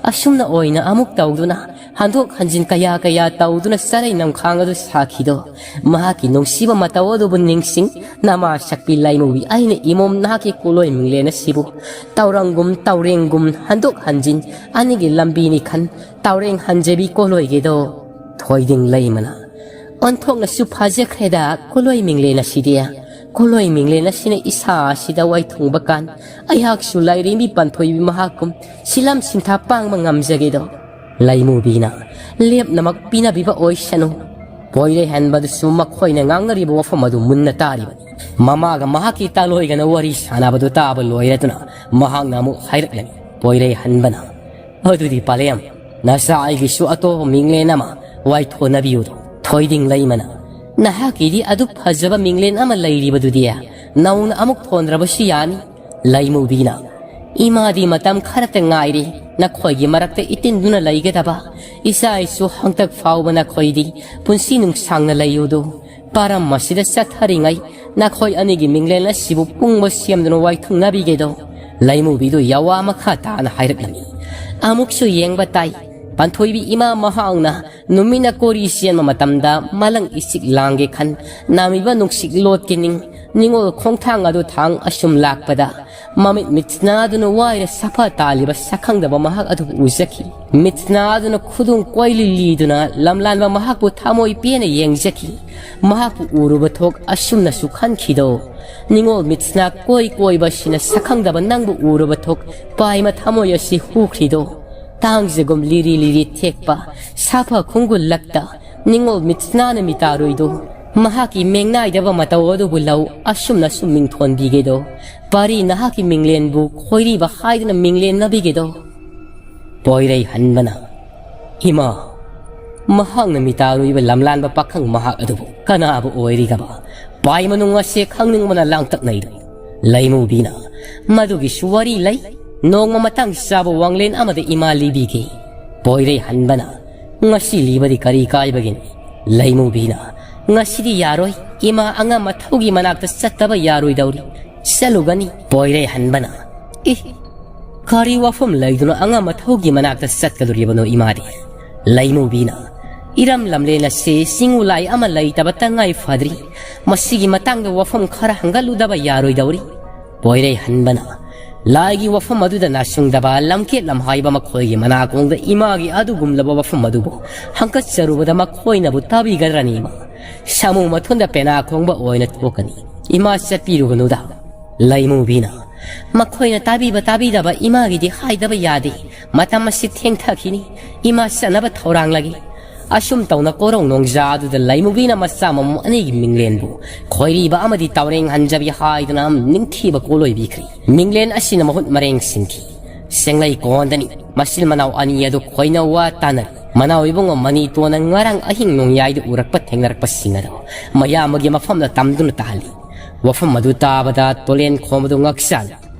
ꯑꯁꯨꯝꯅ ꯑꯣꯏꯅ ꯑꯃꯨꯛ ꯇꯧꯗꯨꯅ ꯍꯟꯗꯣꯛ ꯍꯟꯖꯤꯟ ꯀꯌꯥ ꯀꯌꯥ ꯇꯧꯗꯨꯅ ꯆꯔꯩ ꯅꯝꯈꯥꯡ ꯑꯗꯨ ꯁꯥꯈꯤꯗꯣ꯫ ꯃꯍꯥꯛꯀꯤ ꯅꯨꯡꯁꯤꯕ ꯃꯇꯧ ꯑꯗꯨꯕꯨ ꯅꯤꯡꯁꯤꯡ, ꯅꯃꯥ ꯁꯛꯄꯤ ꯂꯩꯃꯨꯕꯤ ꯑꯩꯅ ꯏꯃꯣꯝ ꯅꯍꯥꯛꯀꯤ ꯀꯣꯂꯣꯏ ꯃꯤꯡꯂꯦꯟ ꯑꯁꯤꯕꯨ ꯇꯧꯔꯪꯒꯨꯝ ꯇꯧꯔꯦꯡꯒꯨꯝ ꯍꯟꯗꯣꯛ ꯍꯟꯖꯤꯟ ꯑꯅꯤꯒꯤ ꯂꯝꯕꯤꯅꯤ ꯈꯟ ꯇꯧꯔꯦꯡ ꯍꯟꯖꯕꯤ ꯀꯣꯂꯣꯏꯒꯦꯗꯣ꯫ ꯊꯣꯏꯗꯤꯡ ꯂꯩꯃꯅ ꯑꯣꯟꯊꯣꯛꯅꯁꯨ ꯐꯖꯈ꯭ꯔꯦꯗ ꯀꯣꯂꯣꯏ ꯃꯤꯡꯂꯦꯟ ꯑꯁꯤꯗꯤ꯫ ꯀꯣꯂꯣꯏ ꯃꯤꯡꯂꯦꯟ ꯑꯁꯤꯅ ꯏꯁꯥ ꯑꯁꯤꯗ ꯋꯥꯏ ꯊꯨꯡꯕ ꯀꯥꯟ ꯑꯩꯍꯥꯛꯁꯨ ꯂꯥꯏꯔꯦꯝꯕꯤ ꯄꯟꯊꯣꯏꯕꯤ ꯃꯍꯥꯛꯀꯨꯝ ꯁꯤꯂꯝ ꯁꯤꯟꯊꯥ ꯄꯥꯡꯕ ꯉꯝꯖꯒꯦꯗꯣ꯫ ꯂꯩꯃꯨꯕꯤꯅ ꯂꯦꯞꯅꯃꯛ ꯄꯤꯅꯕꯤꯕ ꯑꯣꯏꯁꯅꯨ꯫ ꯄꯣꯏꯔꯩ ꯍꯟꯕꯗꯨꯁꯨ ꯃꯈꯣꯏꯅ ꯉꯥꯡꯅꯔꯤꯕ ꯋꯥꯐꯝ ꯑꯗꯨ ꯃꯨꯟꯅ ꯇꯥꯔꯤꯕꯅꯤ꯫ ꯃꯃꯥꯒ ꯃꯍꯥꯛꯀꯤ ꯇꯥꯂꯣꯏꯒꯅ ꯋꯥꯔꯤ ꯁꯥꯟꯅꯕꯗꯨ ꯇꯥꯕ ꯂꯣꯏꯔꯗꯨꯅ ꯃꯍꯥꯛꯅ ꯑꯃꯨꯛ ꯍꯥꯏꯔꯛꯂꯝꯃꯤ꯫ ꯄꯣꯏꯔꯩ ꯍꯟꯕꯅ, "ꯑꯗꯨꯗꯤ ꯄꯥꯂꯦꯝ, ꯅꯆꯥ ꯑꯩꯒꯤꯁꯨ ꯑꯇꯣꯞꯄ ꯃꯤꯡꯂꯦꯟ ꯑꯃ ꯋꯥꯏꯊꯣꯛꯅꯕꯤꯌꯨꯗꯣ꯫" ꯊꯣꯏꯗꯤꯡ ꯂꯩꯃꯅ, "ꯅꯍꯥꯛꯀꯤꯗꯤ ꯑꯗꯨꯛ ꯐꯖꯕ ꯃꯤꯡꯂꯦꯟ ꯑꯃ ꯂꯩꯔꯤꯕꯗꯨꯗꯤ ꯅꯧꯅ ꯑꯃꯨꯛ ꯊꯣꯟꯗ꯭ꯔꯕꯁꯨ ꯌꯥꯅꯤ꯫" ꯂꯩꯃꯨꯕꯤꯅ, "ꯏꯃꯥꯗꯤ ꯃꯇꯝ ꯈꯔꯇ ꯉꯥꯏꯔꯤ ꯅꯈꯣꯏꯒꯤ ꯃꯔꯛꯇ ꯏꯇꯤꯟꯗꯨꯅ ꯂꯩꯒꯗꯕ꯫ ꯏꯆꯥ ꯏꯁꯨ ꯍꯟꯇꯛ ꯐꯥꯎꯕ ꯅꯈꯣꯏꯗꯤ ꯄꯨꯟꯁꯤ ꯅꯨꯡꯁꯥꯡꯅ ꯂꯩꯌꯨꯗꯣ꯫ ꯄꯥꯔꯝ ꯑꯁꯤꯗ ꯆꯠꯊꯔꯤꯉꯩ ꯅꯈꯣꯏ ꯑꯅꯤꯒꯤ ꯃꯤꯡꯂꯦꯟ ꯑꯁꯤꯕꯨ ꯄꯨꯡꯕ ꯁꯦꯝꯗꯨꯅ ꯋꯥꯏꯊꯨꯡꯅꯕꯤꯒꯦꯗꯣ꯫" ꯂꯩꯃꯨꯕꯤꯗꯨ ꯌꯥꯋꯥ ꯃꯈꯥ ꯇꯥꯅ ꯍꯥꯏꯔꯛꯂꯝꯃꯤ꯫ ꯑꯃꯨꯛꯁꯨ ꯌꯦꯡꯕ ꯇꯥꯏ꯫ ꯄꯥꯟꯊꯣꯏꯕꯤ ꯏꯃꯥ ꯃꯍꯥꯛꯅ ꯅꯨꯃꯤꯠꯅ ꯀꯣꯔꯤ ꯆꯦꯟꯕ ꯃꯇꯝꯗ ꯃꯂꯪ ꯏꯁꯤꯛ ꯂꯥꯡꯒꯦ ꯈꯟ ꯅꯥꯝꯃꯤꯕ ꯅꯨꯡꯁꯤꯠ ꯂꯣꯠꯀꯦ ꯅꯤꯡ ꯅꯤꯡꯉꯣꯜ ꯈꯣꯡꯊꯥꯡ ꯑꯗꯨ ꯊꯥꯡ ꯑꯁꯨꯝ ꯂꯥꯛꯄꯗ ꯃꯃꯤꯠ ꯃꯤꯠꯁꯅꯥꯗꯨꯅ ꯋꯥꯏꯔ ꯁꯥꯐ ꯇꯥꯜꯂꯤꯕ ꯁꯛꯈꯪꯗꯕ ꯃꯍꯥꯛ ꯑꯗꯨꯕꯨ ꯎꯖꯈꯤ꯫ ꯃꯤꯠꯁꯅꯥꯗꯨꯅ ꯈꯨꯗꯣꯡ ꯀꯣꯏꯂꯤ ꯂꯤꯗꯨꯅ ꯂꯝꯂꯥꯟꯕ ꯃꯍꯥꯛꯄꯨ ꯊꯃꯣꯏ ꯄꯦꯟꯅ ꯌꯦꯡꯖꯈꯤ꯫ ꯃꯍꯥꯛꯄꯨ ꯎꯔꯨꯕ ꯊꯣꯛ ꯑꯁꯨꯝꯅꯁꯨ ꯈꯟꯈꯤꯗꯣ꯫ ꯅꯤꯡꯉꯣꯜ ꯃꯤꯠꯁꯅꯥ ꯀꯣꯏ ꯀꯣꯏꯕꯁꯤꯅ ꯁꯛꯈꯪꯗꯕ ꯅꯪꯕꯨ ꯎꯔꯨꯕ ꯊꯣꯛ ꯄꯥꯏꯃ ꯊꯃꯣꯏ ꯑꯁꯤ ꯍꯨꯈ꯭ꯔꯤꯗꯣ꯫ ꯇꯥꯡꯖꯒꯨꯝ ꯂꯤꯔꯤ ꯂꯤꯔꯤ ꯊꯦꯛꯄ ꯁꯥꯐ ꯈꯣꯡꯒꯨꯜ ꯂꯛꯇ ꯅꯤꯡꯉꯣꯜ ꯃꯤꯠꯁꯅꯥꯅ ꯃꯤꯇꯥꯔꯨꯏꯗꯣ, ꯃꯍꯥꯛꯀꯤ ꯃꯦꯡꯅꯥꯏꯗꯕ ꯃꯇꯧ ꯑꯗꯨꯕꯨ ꯂꯧ ꯑꯁꯨꯝꯅ ꯁꯨꯝ ꯃꯤꯡꯊꯣꯟꯕꯤꯒꯦꯗꯣ, ꯄꯥꯔꯤ ꯅꯍꯥꯛꯀꯤ ꯃꯤꯡꯂꯦꯟꯕꯨ ꯈꯣꯏꯔꯤꯕ ꯍꯥꯏꯗꯨꯅ ꯃꯤꯡꯂꯦꯟꯅꯕꯤꯒꯦꯗꯣ꯫ ꯄꯣꯏꯔꯩ ꯍꯟꯕꯅ, ꯏꯃꯥ, ꯃꯍꯥꯛꯅ ꯃꯤꯇꯥꯔꯨꯏꯕ ꯂꯝꯂꯥꯟꯕ ꯄꯥꯈꯪ ꯃꯍꯥꯛ ꯑꯗꯨꯕꯨ ꯀꯅꯥꯕꯨ ꯑꯣꯏꯔꯤꯒꯕ? ꯄꯥꯏ ꯃꯅꯨꯡ ꯑꯁꯦ ꯈꯪꯅꯤꯡꯕꯅ ꯂꯥꯡꯇꯛꯅꯩꯗꯣ꯫ ꯂꯩꯃꯨꯕꯤꯅ, ꯃꯗꯨꯒꯤꯁꯨ ꯋꯥꯔꯤ ꯂꯩ, ꯅꯣꯡꯃ ꯃꯇꯥꯡ ꯆꯥꯕ ꯋꯥꯡꯂꯦꯟ ꯑꯃꯗ ꯏꯃꯥ ꯂꯤꯕꯤꯒꯦ꯫ ꯄꯣꯏꯔꯩ ꯍꯟꯕꯅ, ꯉꯁꯤ ꯂꯤꯕꯗꯤ ꯀꯔꯤ ꯀꯥꯏꯕꯒꯦꯅꯦ? ꯂꯩꯃꯨꯕꯤꯅ, ꯉꯁꯤꯗꯤ ꯌꯥꯔꯣꯏ, ꯏꯃꯥ ꯑꯉꯝ ꯑꯊꯧꯒꯤ ꯃꯅꯥꯛꯇ ꯆꯠꯇꯕ ꯌꯥꯔꯣꯏꯗꯧꯔꯤ꯫ ꯆꯠꯂꯨꯒꯅꯤ꯫ ꯄꯣꯏꯔꯩ ꯍꯟꯕꯅ, ꯏ, ꯀꯔꯤ ꯋꯥꯐꯝ ꯂꯩꯗꯨꯅ ꯑꯉꯝ ꯑꯊꯧꯒꯤ ꯃꯅꯥꯛꯇ ꯆꯠꯀꯗꯣꯔꯤꯕꯅꯣ ꯏꯃꯥꯗꯤ? ꯂꯩꯃꯨꯕꯤꯅ, ꯏꯔꯝ ꯂꯝꯂꯦꯟ ꯑꯁꯤ ꯆꯤꯡ ꯎꯂꯥꯏ ꯑꯃ ꯂꯩꯇꯕ ꯇꯉꯥꯏ ꯐꯗ꯭ꯔꯤ꯫ ꯃꯁꯤꯒꯤ ꯃꯇꯥꯡꯗ ꯋꯥꯐꯝ ꯈꯔ ꯍꯪꯒꯠꯂꯨꯗꯕ ꯌꯥꯔꯣꯏꯗꯧꯔꯤ꯫ ꯄꯣꯏꯔꯩ ꯍꯟꯕꯅ, ꯂꯥꯏꯒꯤ ꯋꯥꯐꯝ ꯑꯗꯨꯗ ꯅꯥꯁꯨꯡꯗꯕ ꯂꯝꯀꯦꯠ ꯂꯝꯍꯥꯏꯕ ꯃꯈꯣꯏꯒꯤ ꯃꯅꯥꯀꯣꯡꯗ ꯏꯃꯥꯒꯤ ꯑꯗꯨꯒꯨꯝꯂꯕ ꯋꯥꯐꯝ ꯑꯗꯨꯕꯨ ꯍꯪꯀꯠꯆꯔꯨꯕꯗ ꯃꯈꯣꯏꯅꯕꯨ ꯇꯥꯕꯤꯒꯗ꯭ꯔꯅꯤ ꯏꯃꯥ? ꯁꯥꯃꯨ ꯃꯊꯨꯟꯗ ꯄꯦꯅꯥ ꯈꯣꯡꯕ ꯑꯣꯏꯅ ꯊꯣꯛꯀꯅꯤ꯫ ꯏꯃꯥ ꯆꯠꯄꯤꯔꯨꯒꯅꯨꯗ꯫ ꯂꯩꯃꯨꯕꯤꯅ, ꯃꯈꯣꯏꯅ ꯇꯥꯕꯤꯕ ꯇꯥꯕꯤꯗꯕ ꯏꯃꯥꯒꯤꯗꯤ ꯍꯥꯏꯗꯕ ꯌꯥꯗꯦ꯫ ꯃꯇꯝ ꯑꯁꯤ ꯊꯦꯡꯊꯈꯤꯅꯤ꯫ ꯏꯃꯥ ꯆꯠꯅꯕ ꯊꯧꯔꯥꯡꯂꯒꯦ꯫ ꯑꯁꯨꯝ ꯇꯧꯅ ꯀꯣꯔꯧ ꯅꯣꯡꯖꯥ ꯑꯗꯨꯗ ꯂꯩꯃꯨꯕꯤꯅ ꯃꯆꯥ ꯃꯃꯧ ꯑꯅꯤꯒꯤ ꯃꯤꯡꯂꯦꯟꯕꯨ ꯈꯣꯏꯔꯤꯕ ꯑꯃꯗꯤ ꯇꯥꯎꯔꯦꯡ ꯍꯟꯖꯕꯤ ꯍꯥꯏꯗꯨꯅ ꯅꯤꯡꯊꯤꯕ ꯀꯣꯂꯣꯏꯕꯤꯈ꯭ꯔꯤ꯫ ꯃꯤꯡꯂꯦꯟ ꯑꯁꯤꯅ ꯃꯍꯨꯠ ꯃꯔꯦꯡ ꯁꯤꯟꯈꯤ꯫ ꯁꯦꯡꯂꯩ ꯀꯣꯟꯗꯅꯤ ꯃꯆꯤꯟ ꯃꯅꯥꯎ ꯑꯅꯤ ꯑꯗꯨ ꯈꯣꯏꯅꯧ ꯋꯥ ꯇꯥꯅꯔꯤ꯫ ꯃꯅꯥꯎ ꯏꯕꯨꯡꯉꯣ ꯃꯅꯤꯇꯣꯟꯅ ꯉꯔꯥꯡ ꯑꯍꯤꯡ ꯅꯣꯡꯌꯥꯏꯗ ꯎꯔꯛꯄ ꯊꯦꯡꯅꯔꯛꯄꯁꯤꯡ ꯑꯗꯨ ꯃꯌꯥꯝꯕꯒꯤ ꯃꯐꯝꯗ ꯇꯝꯗꯨꯅ ꯇꯥꯍꯜꯂꯤ꯫ ꯋꯥꯐꯝ ꯑꯗꯨ ꯇꯥꯕꯗ ꯇꯣꯂꯦꯟ ꯈꯣꯝꯕꯗꯨ ꯉꯛꯆꯥꯜꯂꯤ꯫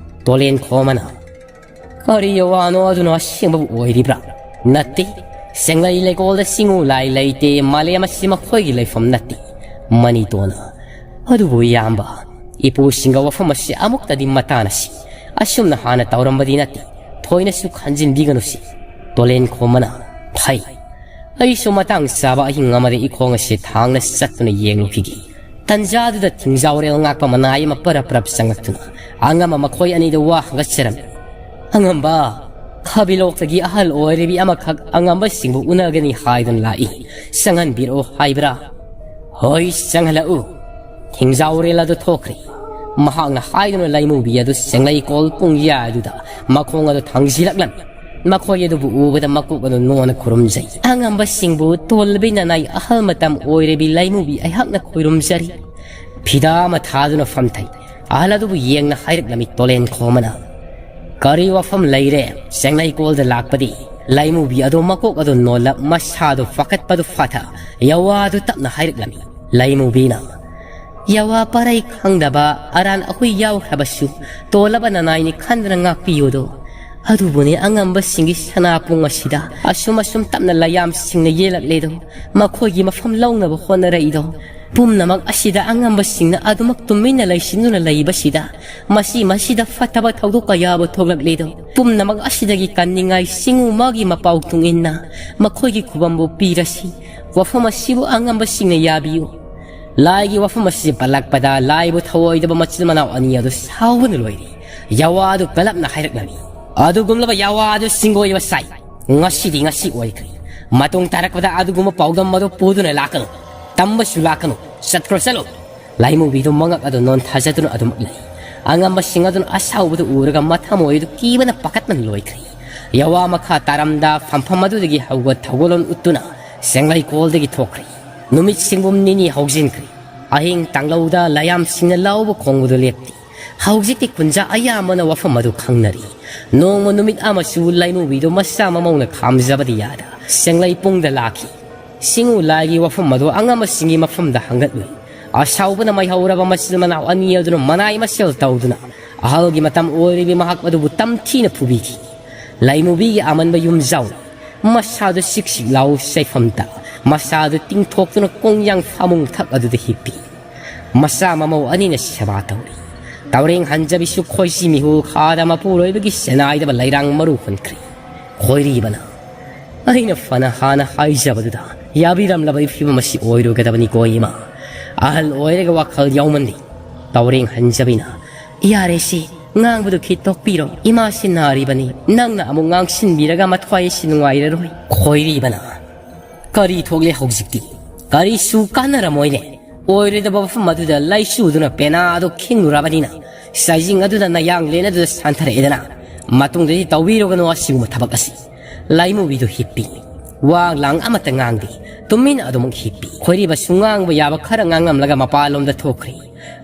ꯇꯣꯂꯦꯟ ꯈꯣꯝꯕꯅ, "ꯀꯔꯤ ꯌꯋꯥꯅꯣ? ꯑꯗꯨꯅ ꯑꯁꯦꯡꯕꯕꯨ ꯑꯣꯏꯔꯤꯕ꯭ꯔꯥ?" "ꯅꯠꯇꯦ, ꯁꯦꯡꯂꯩ ꯂꯩꯀꯣꯜꯗ ꯆꯤꯡꯉꯨ ꯂꯥꯏ ꯂꯩꯇꯦ, ꯃꯥꯂꯦꯝ ꯑꯁꯤ ꯃꯈꯣꯏꯒꯤ ꯂꯩꯐꯝ ꯅꯠꯇꯦ꯫" ꯃꯅꯤꯇꯣꯟꯅ, "ꯑꯗꯨꯕꯨ ꯏꯌꯥꯝꯕ, ꯏꯄꯨꯁꯤꯡꯒ ꯋꯥꯐꯝ ꯑꯁꯤ ꯑꯃꯨꯛꯇꯗꯤ ꯃꯇꯥꯟꯅꯁꯤ꯫ ꯑꯁꯨꯝꯅ ꯍꯥꯟꯅ ꯇꯧꯔꯝꯕꯗꯤ ꯅꯠꯇꯦ, ꯊꯣꯏꯅꯁꯨ ꯈꯟꯖꯤꯟꯕꯤꯒꯅꯨꯁꯤ꯫" ꯇꯣꯂꯦꯟ ꯈꯣꯝꯕꯅ, "ꯐꯩ, ꯑꯩꯁꯨ ꯃꯇꯥꯡ ꯆꯥꯕ ꯑꯍꯤꯡ ꯑꯃꯗ ꯏꯈꯣꯡ ꯑꯁꯤ ꯊꯥꯡꯅ ꯆꯠꯇꯨꯅ ꯌꯦꯡꯂꯨꯈꯤꯒꯦ꯫" ꯇꯟꯖꯥꯗꯨꯗ ꯊꯤꯡꯖꯥꯎꯔꯦꯜ ꯉꯥꯛꯄ ꯃꯅꯥꯏ ꯑꯃ ꯄꯔꯞ ꯄꯔꯞ ꯆꯪꯂꯛꯇꯨꯅ ꯑꯉꯝꯕ ꯃꯈꯣꯏ ꯑꯅꯤꯗ ꯋꯥ ꯍꯪꯒꯠꯆꯔꯝꯃꯤ꯫ "ꯑꯉꯝꯕ, ꯈꯥꯕꯤꯂꯣꯛꯇꯒꯤ ꯑꯍꯜ ꯑꯣꯏꯔꯤꯕꯤ ꯑꯃꯈꯛ ꯑꯉꯝꯕꯁꯤꯡꯕꯨ ꯎꯅꯒꯅꯤ ꯍꯥꯏꯗꯨꯅ ꯂꯥꯛꯏ꯫ ꯆꯪꯍꯟꯕꯤꯔꯛꯑꯣ ꯍꯥꯏꯕ꯭ꯔꯥ?" "ꯍꯣꯏ, ꯆꯪꯍꯜꯂꯛꯎ꯫" ꯊꯤꯡꯖꯥꯎꯔꯦꯜ ꯑꯗꯨ ꯊꯣꯛꯈ꯭ꯔꯦ꯫ ꯃꯍꯥꯛꯅ ꯍꯥꯏꯗꯨꯅ ꯂꯩꯃꯨꯕꯤ ꯑꯗꯨ ꯁꯦꯡꯂꯩꯀꯣꯜ ꯄꯨꯡꯌꯥꯏꯗꯨꯗ ꯃꯈꯣꯡ ꯑꯗꯨ ꯊꯥꯡꯖꯤꯜꯂꯛꯂꯝꯃꯤ꯫ ꯃꯈꯣꯏ ꯑꯗꯨꯕꯨ ꯎꯕꯗ ꯃꯀꯣꯛ ꯑꯗꯨ ꯅꯣꯟꯅ ꯈꯨꯔꯨꯝꯖꯩ꯫ ꯑꯉꯝꯕꯁꯤꯡꯕꯨ ꯇꯣꯜꯂꯕꯤ ꯅꯅꯥꯏ ꯑꯍꯜ ꯃꯇꯝ ꯑꯣꯏꯔꯕꯤ ꯂꯩꯃꯨꯕꯤ ꯑꯩꯍꯥꯛꯅ ꯈꯨꯔꯨꯝꯖꯔꯤ꯫ ꯐꯤꯗꯥ ꯑꯃ ꯊꯥꯗꯨꯅ ꯐꯝꯊꯩ꯫ ꯑꯍꯜ ꯑꯗꯨꯕꯨ ꯌꯦꯡꯅ ꯍꯥꯏꯔꯛꯂꯝꯃꯤ ꯇꯣꯂꯦꯟ ꯈꯣꯝꯃꯅ, "ꯀꯔꯤ ꯋꯥꯐꯝ ꯂꯩꯔꯦ? ꯆꯦꯡꯂꯩꯀꯣꯜꯗ ꯂꯥꯛꯄꯗꯤ?" ꯂꯩꯃꯨꯕꯤ ꯑꯗꯨ ꯃꯀꯣꯛ ꯑꯗꯨ ꯅꯣꯜꯂꯞ ꯃꯁꯥꯗꯨ ꯐꯒꯠꯄꯗꯨ ꯐꯊ ꯌꯋꯥꯗꯨ ꯇꯞꯅ ꯍꯥꯏꯔꯛꯂꯝꯃꯤ꯫ ꯂꯩꯃꯨꯕꯤꯅ, "ꯌꯋꯥ ꯄꯔꯩ ꯈꯪꯗꯕ ꯑꯔꯥꯟ ꯑꯍꯨꯏ ꯌꯥꯎꯈ꯭ꯔꯕꯁꯨ ꯇꯣꯜꯂꯕ ꯅꯅꯥꯏꯅꯤ ꯈꯟꯗꯨꯅ ꯉꯥꯛꯄꯤꯌꯨꯗꯣ꯫ ꯑꯗꯨꯕꯨꯅꯦ ꯑꯉꯝꯕꯁꯤꯡꯒꯤ ꯁꯅꯥꯄꯨꯡ ꯑꯁꯤꯗ ꯑꯁꯨꯝ ꯑꯁꯨꯝ ꯇꯞꯅ ꯂꯌꯥꯝꯁꯤꯡꯅ ꯌꯦꯜꯂꯛꯂꯦꯗꯣ꯫ ꯃꯈꯣꯏꯒꯤ ꯃꯐꯝ ꯂꯧꯅꯕ ꯍꯣꯠꯅꯔꯛꯏꯗꯣ꯫ ꯄꯨꯝꯅꯃꯛ ꯑꯁꯤꯗ ꯑꯉꯝꯕꯁꯤꯡꯅ ꯑꯗꯨꯃꯛ ꯇꯨꯃꯤꯟꯅ ꯂꯩꯁꯤꯟꯗꯨꯅ ꯂꯩꯕꯁꯤꯗ ꯃꯁꯤ ꯃꯁꯤꯗ ꯐꯠꯇꯕ ꯊꯧꯗꯣꯛ ꯀꯌꯥꯕꯨ ꯊꯣꯛꯂꯛꯂꯦꯗꯣ꯫ ꯄꯨꯝꯅꯃꯛ ꯑꯁꯤꯗꯒꯤ ꯀꯟꯅꯤꯡꯉꯥꯏ ꯆꯤꯡꯉꯨ ꯃꯥꯒꯤ ꯃꯄꯥꯎ ꯇꯨꯡ ꯏꯟꯅ ꯃꯈꯣꯏꯒꯤ ꯈꯨꯕꯝꯕꯨ ꯄꯤꯔꯁꯤ꯫ ꯋꯥꯐꯝ ꯑꯁꯤꯕꯨ ꯑꯉꯝꯕꯁꯤꯡꯅ ꯌꯥꯕꯤꯌꯨ"꯫ ꯂꯥꯏꯒꯤ ꯋꯥꯐꯝ ꯑꯁꯤ ꯄꯜꯂꯛꯄꯗ ꯂꯥꯏꯕꯨ ꯊꯧꯑꯣꯏꯗꯕ ꯃꯆꯤꯟ ꯃꯅꯥꯎ ꯑꯅꯤ ꯑꯗꯨ ꯁꯥꯎꯕꯅ ꯂꯣꯏꯔꯤ꯫ ꯌꯋꯥ ꯑꯗꯨ ꯀꯂꯞꯅ ꯍꯥꯏꯔꯛꯂꯝꯃꯤ꯫ ꯑꯗꯨꯒꯨꯝꯂꯕ ꯌꯋꯥ ꯑꯗꯨ ꯁꯤꯡꯒꯣꯏꯕ ꯁꯥꯏ꯫ ꯉꯁꯤꯗꯤ ꯉꯁꯤ ꯑꯣꯏꯈ꯭ꯔꯦ꯫ ꯃꯇꯨꯡ ꯇꯥꯔꯛꯄꯗ ꯑꯗꯨꯒꯨꯝꯕ ꯄꯥꯎꯗꯝ ꯑꯗꯨ ꯄꯨꯗꯨꯅ ꯂꯥꯛꯀꯅꯨ꯫ ꯇꯝꯕꯁꯨ ꯂꯥꯛꯀꯅꯨ꯫ ꯆꯠꯈ꯭ꯔꯣ ꯆꯠꯂꯣ꯫ ꯂꯥꯏꯃꯨꯕꯤꯗꯨ ꯃꯉꯛ ꯑꯗꯨ ꯅꯣꯟꯊꯖꯗꯨꯅ ꯑꯗꯨꯃꯛ ꯂꯩ꯫ ꯑꯉꯝꯕꯁꯤꯡ ꯑꯗꯨꯅ ꯑꯁꯥꯎꯕꯗꯨ ꯎꯔꯒ ꯃꯊꯃꯣꯏ ꯑꯗꯨ ꯀꯤꯕꯅ ꯄꯥꯈꯠꯄꯅ ꯂꯣꯏꯈ꯭ꯔꯦ꯫ ꯌꯋꯥ ꯃꯈꯥ ꯇꯥꯔꯝꯗ ꯐꯝꯐꯝ ꯑꯗꯨꯗꯒꯤ ꯍꯧꯒꯠ ꯊꯧꯒꯜꯂꯣꯟ ꯎꯠꯇꯨꯅ ꯁꯦꯡꯂꯩꯀꯣꯜꯗꯒꯤ ꯊꯣꯛꯈ꯭ꯔꯦ꯫ ꯅꯨꯃꯤꯠ ꯁꯤꯡꯕꯨꯝ ꯅꯤꯅꯤ ꯍꯧꯖꯤꯟꯈ꯭ꯔꯦ꯫ ꯑꯍꯤꯡ ꯇꯥꯡꯂꯧꯗ ꯂꯌꯥꯝꯁꯤꯡꯅ ꯂꯥꯎꯕ ꯈꯣꯡꯕꯗꯨ ꯂꯦꯞꯇꯦ꯫ ꯍꯧꯖꯤꯛꯇꯤ ꯈꯨꯟꯖꯥ ꯑꯌꯥꯝꯕꯅ ꯋꯥꯐꯝ ꯑꯗꯨ ꯈꯪꯅꯔꯤ꯫ ꯅꯣꯡꯃ ꯅꯨꯃꯤꯠ ꯑꯃꯁꯨ ꯂꯩꯃꯨꯕꯤꯗꯨ ꯃꯆꯥ ꯃꯃꯧꯅ ꯈꯥꯝꯖꯕꯗꯤ ꯌꯥꯗ ꯁꯦꯡꯂꯩ ꯄꯨꯡꯗ ꯂꯥꯛꯈꯤ꯫ ꯁꯤꯡꯉꯨ ꯂꯥꯏꯒꯤ ꯋꯥꯐꯝ ꯑꯗꯨ ꯑꯉꯝꯕꯁꯤꯡꯒꯤ ꯃꯐꯝꯗ ꯍꯪꯒꯠꯂꯨꯏ꯫ ꯑꯁꯥꯎꯕꯅ ꯃꯩ ꯍꯧꯔꯕ ꯃꯆꯤꯟ ꯃꯅꯥꯎ ꯑꯅꯤ ꯑꯗꯨꯅ ꯃꯅꯥꯏ ꯃꯁꯦꯜ ꯇꯧꯗꯨꯅ ꯑꯍꯜꯒꯤ ꯃꯇꯝ ꯑꯣꯏꯔꯤꯕ ꯃꯍꯥꯛ ꯑꯗꯨꯕꯨ ꯇꯝꯊꯤꯅ ꯐꯨꯕꯤꯈꯤ꯫ ꯂꯩꯃꯨꯕꯤꯒꯤ ꯑꯃꯟꯕ ꯌꯨꯝꯖꯥꯎ ꯃꯁꯥꯗꯨ ꯁꯤꯛ ꯁꯤꯛ ꯂꯥꯎ ꯆꯩꯐꯝꯇ ꯃꯁꯥꯗꯨ ꯇꯤꯡꯊꯣꯛꯇꯨꯅ ꯀꯣꯡꯌꯥꯡ ꯐꯃꯨꯡ ꯊꯛ ꯑꯗꯨꯗ ꯍꯤꯞꯄꯤ꯫ ꯃꯆꯥ ꯃꯃꯧ ꯑꯅꯤꯅ ꯁꯦꯕꯥ ꯇꯧꯔꯤ꯫ ꯇꯧꯔꯦꯡ ꯍꯟꯖꯕꯤꯁꯨ ꯈꯣꯏꯁꯤ ꯃꯤꯍꯨ ꯈꯥꯗ ꯃꯄꯨꯔꯣꯏꯕꯒꯤ ꯁꯦꯅꯥꯏꯗꯕ ꯂꯩꯔꯥꯡ ꯃꯔꯨ ꯍꯨꯟꯈ꯭ꯔꯤ꯫ ꯈꯣꯏꯔꯤꯕꯅ, "ꯑꯩꯅ ꯐꯅ ꯍꯥꯟꯅ ꯍꯥꯏꯖꯕꯗꯨꯗ ꯌꯥꯕꯤꯔꯝꯂꯕꯗꯤ ꯐꯤꯕꯝ ꯑꯁꯤ ꯑꯣꯏꯔꯣꯏꯒꯗꯕꯅꯤꯀꯣ ꯏꯃꯥ꯫ ꯑꯍꯜ ꯑꯣꯏꯔꯒ ꯋꯥꯈꯜ ꯌꯥꯎꯃꯟꯗꯦ"꯫ ꯇꯧꯔꯦꯡ ꯍꯟꯖꯕꯤꯅ, "ꯌꯥꯔꯦꯁꯦ, ꯉꯥꯡꯕꯗꯨ ꯈꯤꯠ ꯇꯣꯛꯄꯤꯔꯣ꯫ ꯏꯃꯥꯁꯤ ꯅꯥꯔꯤꯕꯅꯤ꯫ ꯅꯪꯅ ꯑꯃꯨꯛ ꯉꯥꯡꯁꯤꯟꯕꯤꯔꯒ ꯃꯊ꯭ꯋꯥꯏ ꯑꯁꯤ ꯅꯨꯡꯉꯥꯏꯔꯔꯣꯏ"꯫ ꯈꯣꯏꯔꯤꯕꯅ, "ꯀꯔꯤ ꯊꯣꯛꯂꯦ ꯍꯧꯖꯤꯛꯇꯤ? ꯀꯔꯤꯁꯨ ꯀꯥꯟꯅꯔꯝꯃꯣꯏꯅꯦ꯫ ꯑꯣꯏꯔꯣꯏꯗꯕ ꯃꯐꯝ ꯑꯗꯨꯗ ꯂꯩꯆꯨꯗꯨꯅ ꯄꯦꯅꯥ ꯑꯗꯨ ꯈꯤꯡꯂꯨꯔꯕꯅꯤꯅ ꯆꯥꯏꯖꯤꯡ ꯑꯗꯨꯗ ꯅꯌꯥꯡꯂꯦꯟ ꯑꯗꯨꯗ ꯁꯥꯟꯊꯔꯛꯑꯦꯗꯅ꯫ ꯃꯇꯨꯡꯗꯗꯤ ꯇꯧꯕꯤꯔꯨꯒꯅꯨ ꯑꯁꯤꯒꯨꯝꯕ ꯊꯕꯛ ꯑꯁꯤ꯫ ꯂꯥꯏꯃꯨꯕꯤꯗꯨ ꯍꯤꯞꯄꯤ꯫ ꯋꯥ ꯂꯥꯡ ꯑꯃꯠꯇ ꯉꯥꯡꯗꯦ꯫ ꯇꯨꯃꯤꯟꯅ ꯑꯗꯨꯃꯛ ꯍꯤꯞꯄꯤ꯫ ꯈꯣꯏꯔꯤꯕꯁꯨ ꯉꯥꯡꯕ ꯌꯥꯕ ꯈꯔ ꯉꯥꯡꯂꯝꯂꯒ ꯃꯄꯥꯟꯂꯣꯝꯗ ꯊꯣꯛꯈ꯭ꯔꯦ꯫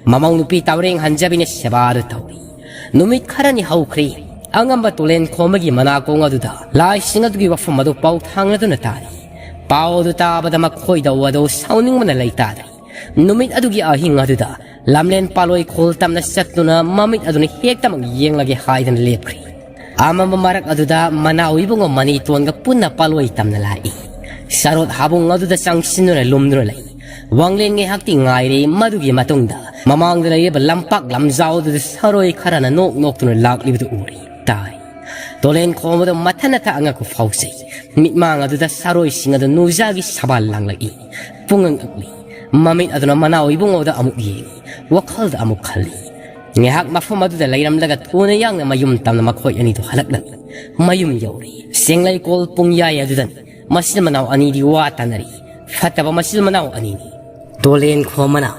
ꯃꯃꯧ ꯅꯨꯄꯤ ꯇꯥꯎꯔꯦꯡ ꯍꯟꯖꯕꯤꯅ ꯁꯦꯕꯥꯗꯨ ꯇꯧꯔꯤ꯫ ꯅꯨꯃꯤꯠ ꯈꯔꯅꯤ ꯍꯧꯈ꯭ꯔꯦ꯫ ꯑꯉꯝꯕ ꯇꯨꯂꯦꯟ ꯈꯣꯝꯕꯒꯤ ꯃꯅꯥꯀꯣꯡ ꯑꯗꯨꯗ ꯂꯥꯏꯁꯤꯡ ꯑꯗꯨꯒꯤ ꯋꯥꯐꯝ ꯑꯗꯨ ꯄꯥꯎ ꯊꯥꯡꯂꯗꯨꯅ ꯇꯥꯔꯤ꯫ ꯄꯥꯎ ꯑꯗꯨ ꯇꯥꯕꯗ ꯃꯈꯣꯏꯗ ꯋꯥꯗꯧ ꯁꯥꯎꯅꯤꯡꯕꯅ ꯂꯩꯇꯥꯗ꯭ꯔꯦ꯫ ꯅꯨꯃꯤꯠ ꯑꯗꯨꯒꯤ ꯑꯍꯤꯡ ꯑꯗꯨꯗ ꯂꯝꯂꯦꯟ ꯄꯥꯂꯣꯏ ꯈꯣꯜ ꯇꯝꯅ ꯆꯠꯇꯨꯅ ꯃꯃꯤꯠ ꯑꯗꯨꯅ ꯍꯦꯛꯇꯃꯛ ꯌꯦꯡꯂꯒꯦ ꯍꯥꯏꯗꯅ ꯂꯦꯞꯈ꯭ꯔꯦ꯫ ꯑꯃꯝꯕ ꯃꯔꯛ ꯑꯗꯨꯗ ꯃꯅꯥꯎ ꯏꯕꯨꯡꯉꯣ ꯃꯅꯤꯇꯣꯟꯒ ꯄꯨꯟꯅ ꯄꯥꯂꯣꯏ ꯇꯝꯅ ꯂꯥꯛꯏ꯫ ꯁꯔꯣꯠ ꯍꯥꯕꯨꯡ ꯑꯗꯨꯗ ꯆꯪꯁꯤꯟꯗꯨꯅ ꯂꯨꯝꯗꯨꯅ ꯂꯩ꯫ ꯋꯥꯡꯂꯦꯟ ꯉꯥꯏꯍꯥꯛꯇꯤ ꯉꯥꯏꯔꯦ, ꯃꯗꯨꯒꯤ ꯃꯇꯨꯡꯗ ꯃꯃꯥꯡꯗ ꯂꯩꯔꯤꯕ ꯂꯝꯄꯥꯛ ꯂꯝꯖꯥꯎ ꯑꯗꯨꯗ ꯁꯔꯣꯏ ꯈꯔꯅ ꯅꯣꯛ ꯅꯣꯛꯇꯨꯅ ꯂꯥꯛꯂꯤꯕꯗꯨ ꯎꯔꯦ꯫ ꯇꯥꯏ꯫ ꯇꯣꯂꯦꯟ ꯈꯣꯝꯕꯗ ꯃꯊꯟꯅꯇ ꯑꯉꯛꯄ ꯐꯥꯎꯖꯩ꯫ ꯃꯤꯠꯃꯥꯡ ꯑꯗꯨꯗ ꯁꯔꯣꯏꯁꯤꯡ ꯑꯗꯨ ꯅꯨꯡꯖꯥꯒꯤ ꯁꯕꯥꯜ ꯂꯥꯡꯂꯛꯏ꯫ ꯄꯨꯡꯉꯛ ꯉꯛꯂꯤ꯫ ꯃꯃꯤꯠ ꯑꯗꯨꯅ ꯃꯅꯥꯎ ꯏꯕꯨꯡꯉꯣꯗ ꯑꯃꯨꯛ ꯌꯦꯡꯏ꯫ ꯋꯥꯈꯜꯗ ꯑꯃꯨꯛ ꯈꯜꯂꯤ꯫ ꯉꯥꯏꯍꯥꯛ ꯃꯐꯝ ꯑꯗꯨꯗ ꯂꯩꯔꯝꯂꯒ ꯊꯨꯅ ꯌꯥꯡꯅ ꯃꯌꯨꯝ ꯇꯝꯅ ꯃꯈꯣꯏ ꯑꯅꯤꯗꯨ ꯍꯜꯂꯛꯂꯝꯃꯤ꯫ ꯃꯌꯨꯝ ꯌꯧꯔꯦ꯫ ꯁꯦꯡꯂꯩꯀꯣꯜ ꯄꯨꯡꯌꯥꯏ ꯑꯗꯨꯗꯅꯤ꯫ ꯃꯆꯤꯟ ꯃꯅꯥꯎ ꯑꯅꯤꯗꯤ ꯋꯥ ꯇꯥꯅꯔꯤ꯫ ꯐꯠꯇꯕ ꯃꯆꯤꯟ ꯃꯅꯥꯎ ꯑꯅꯤꯅꯤ꯫ ꯇꯣꯂꯦꯟ ꯈꯣꯝꯕꯅ,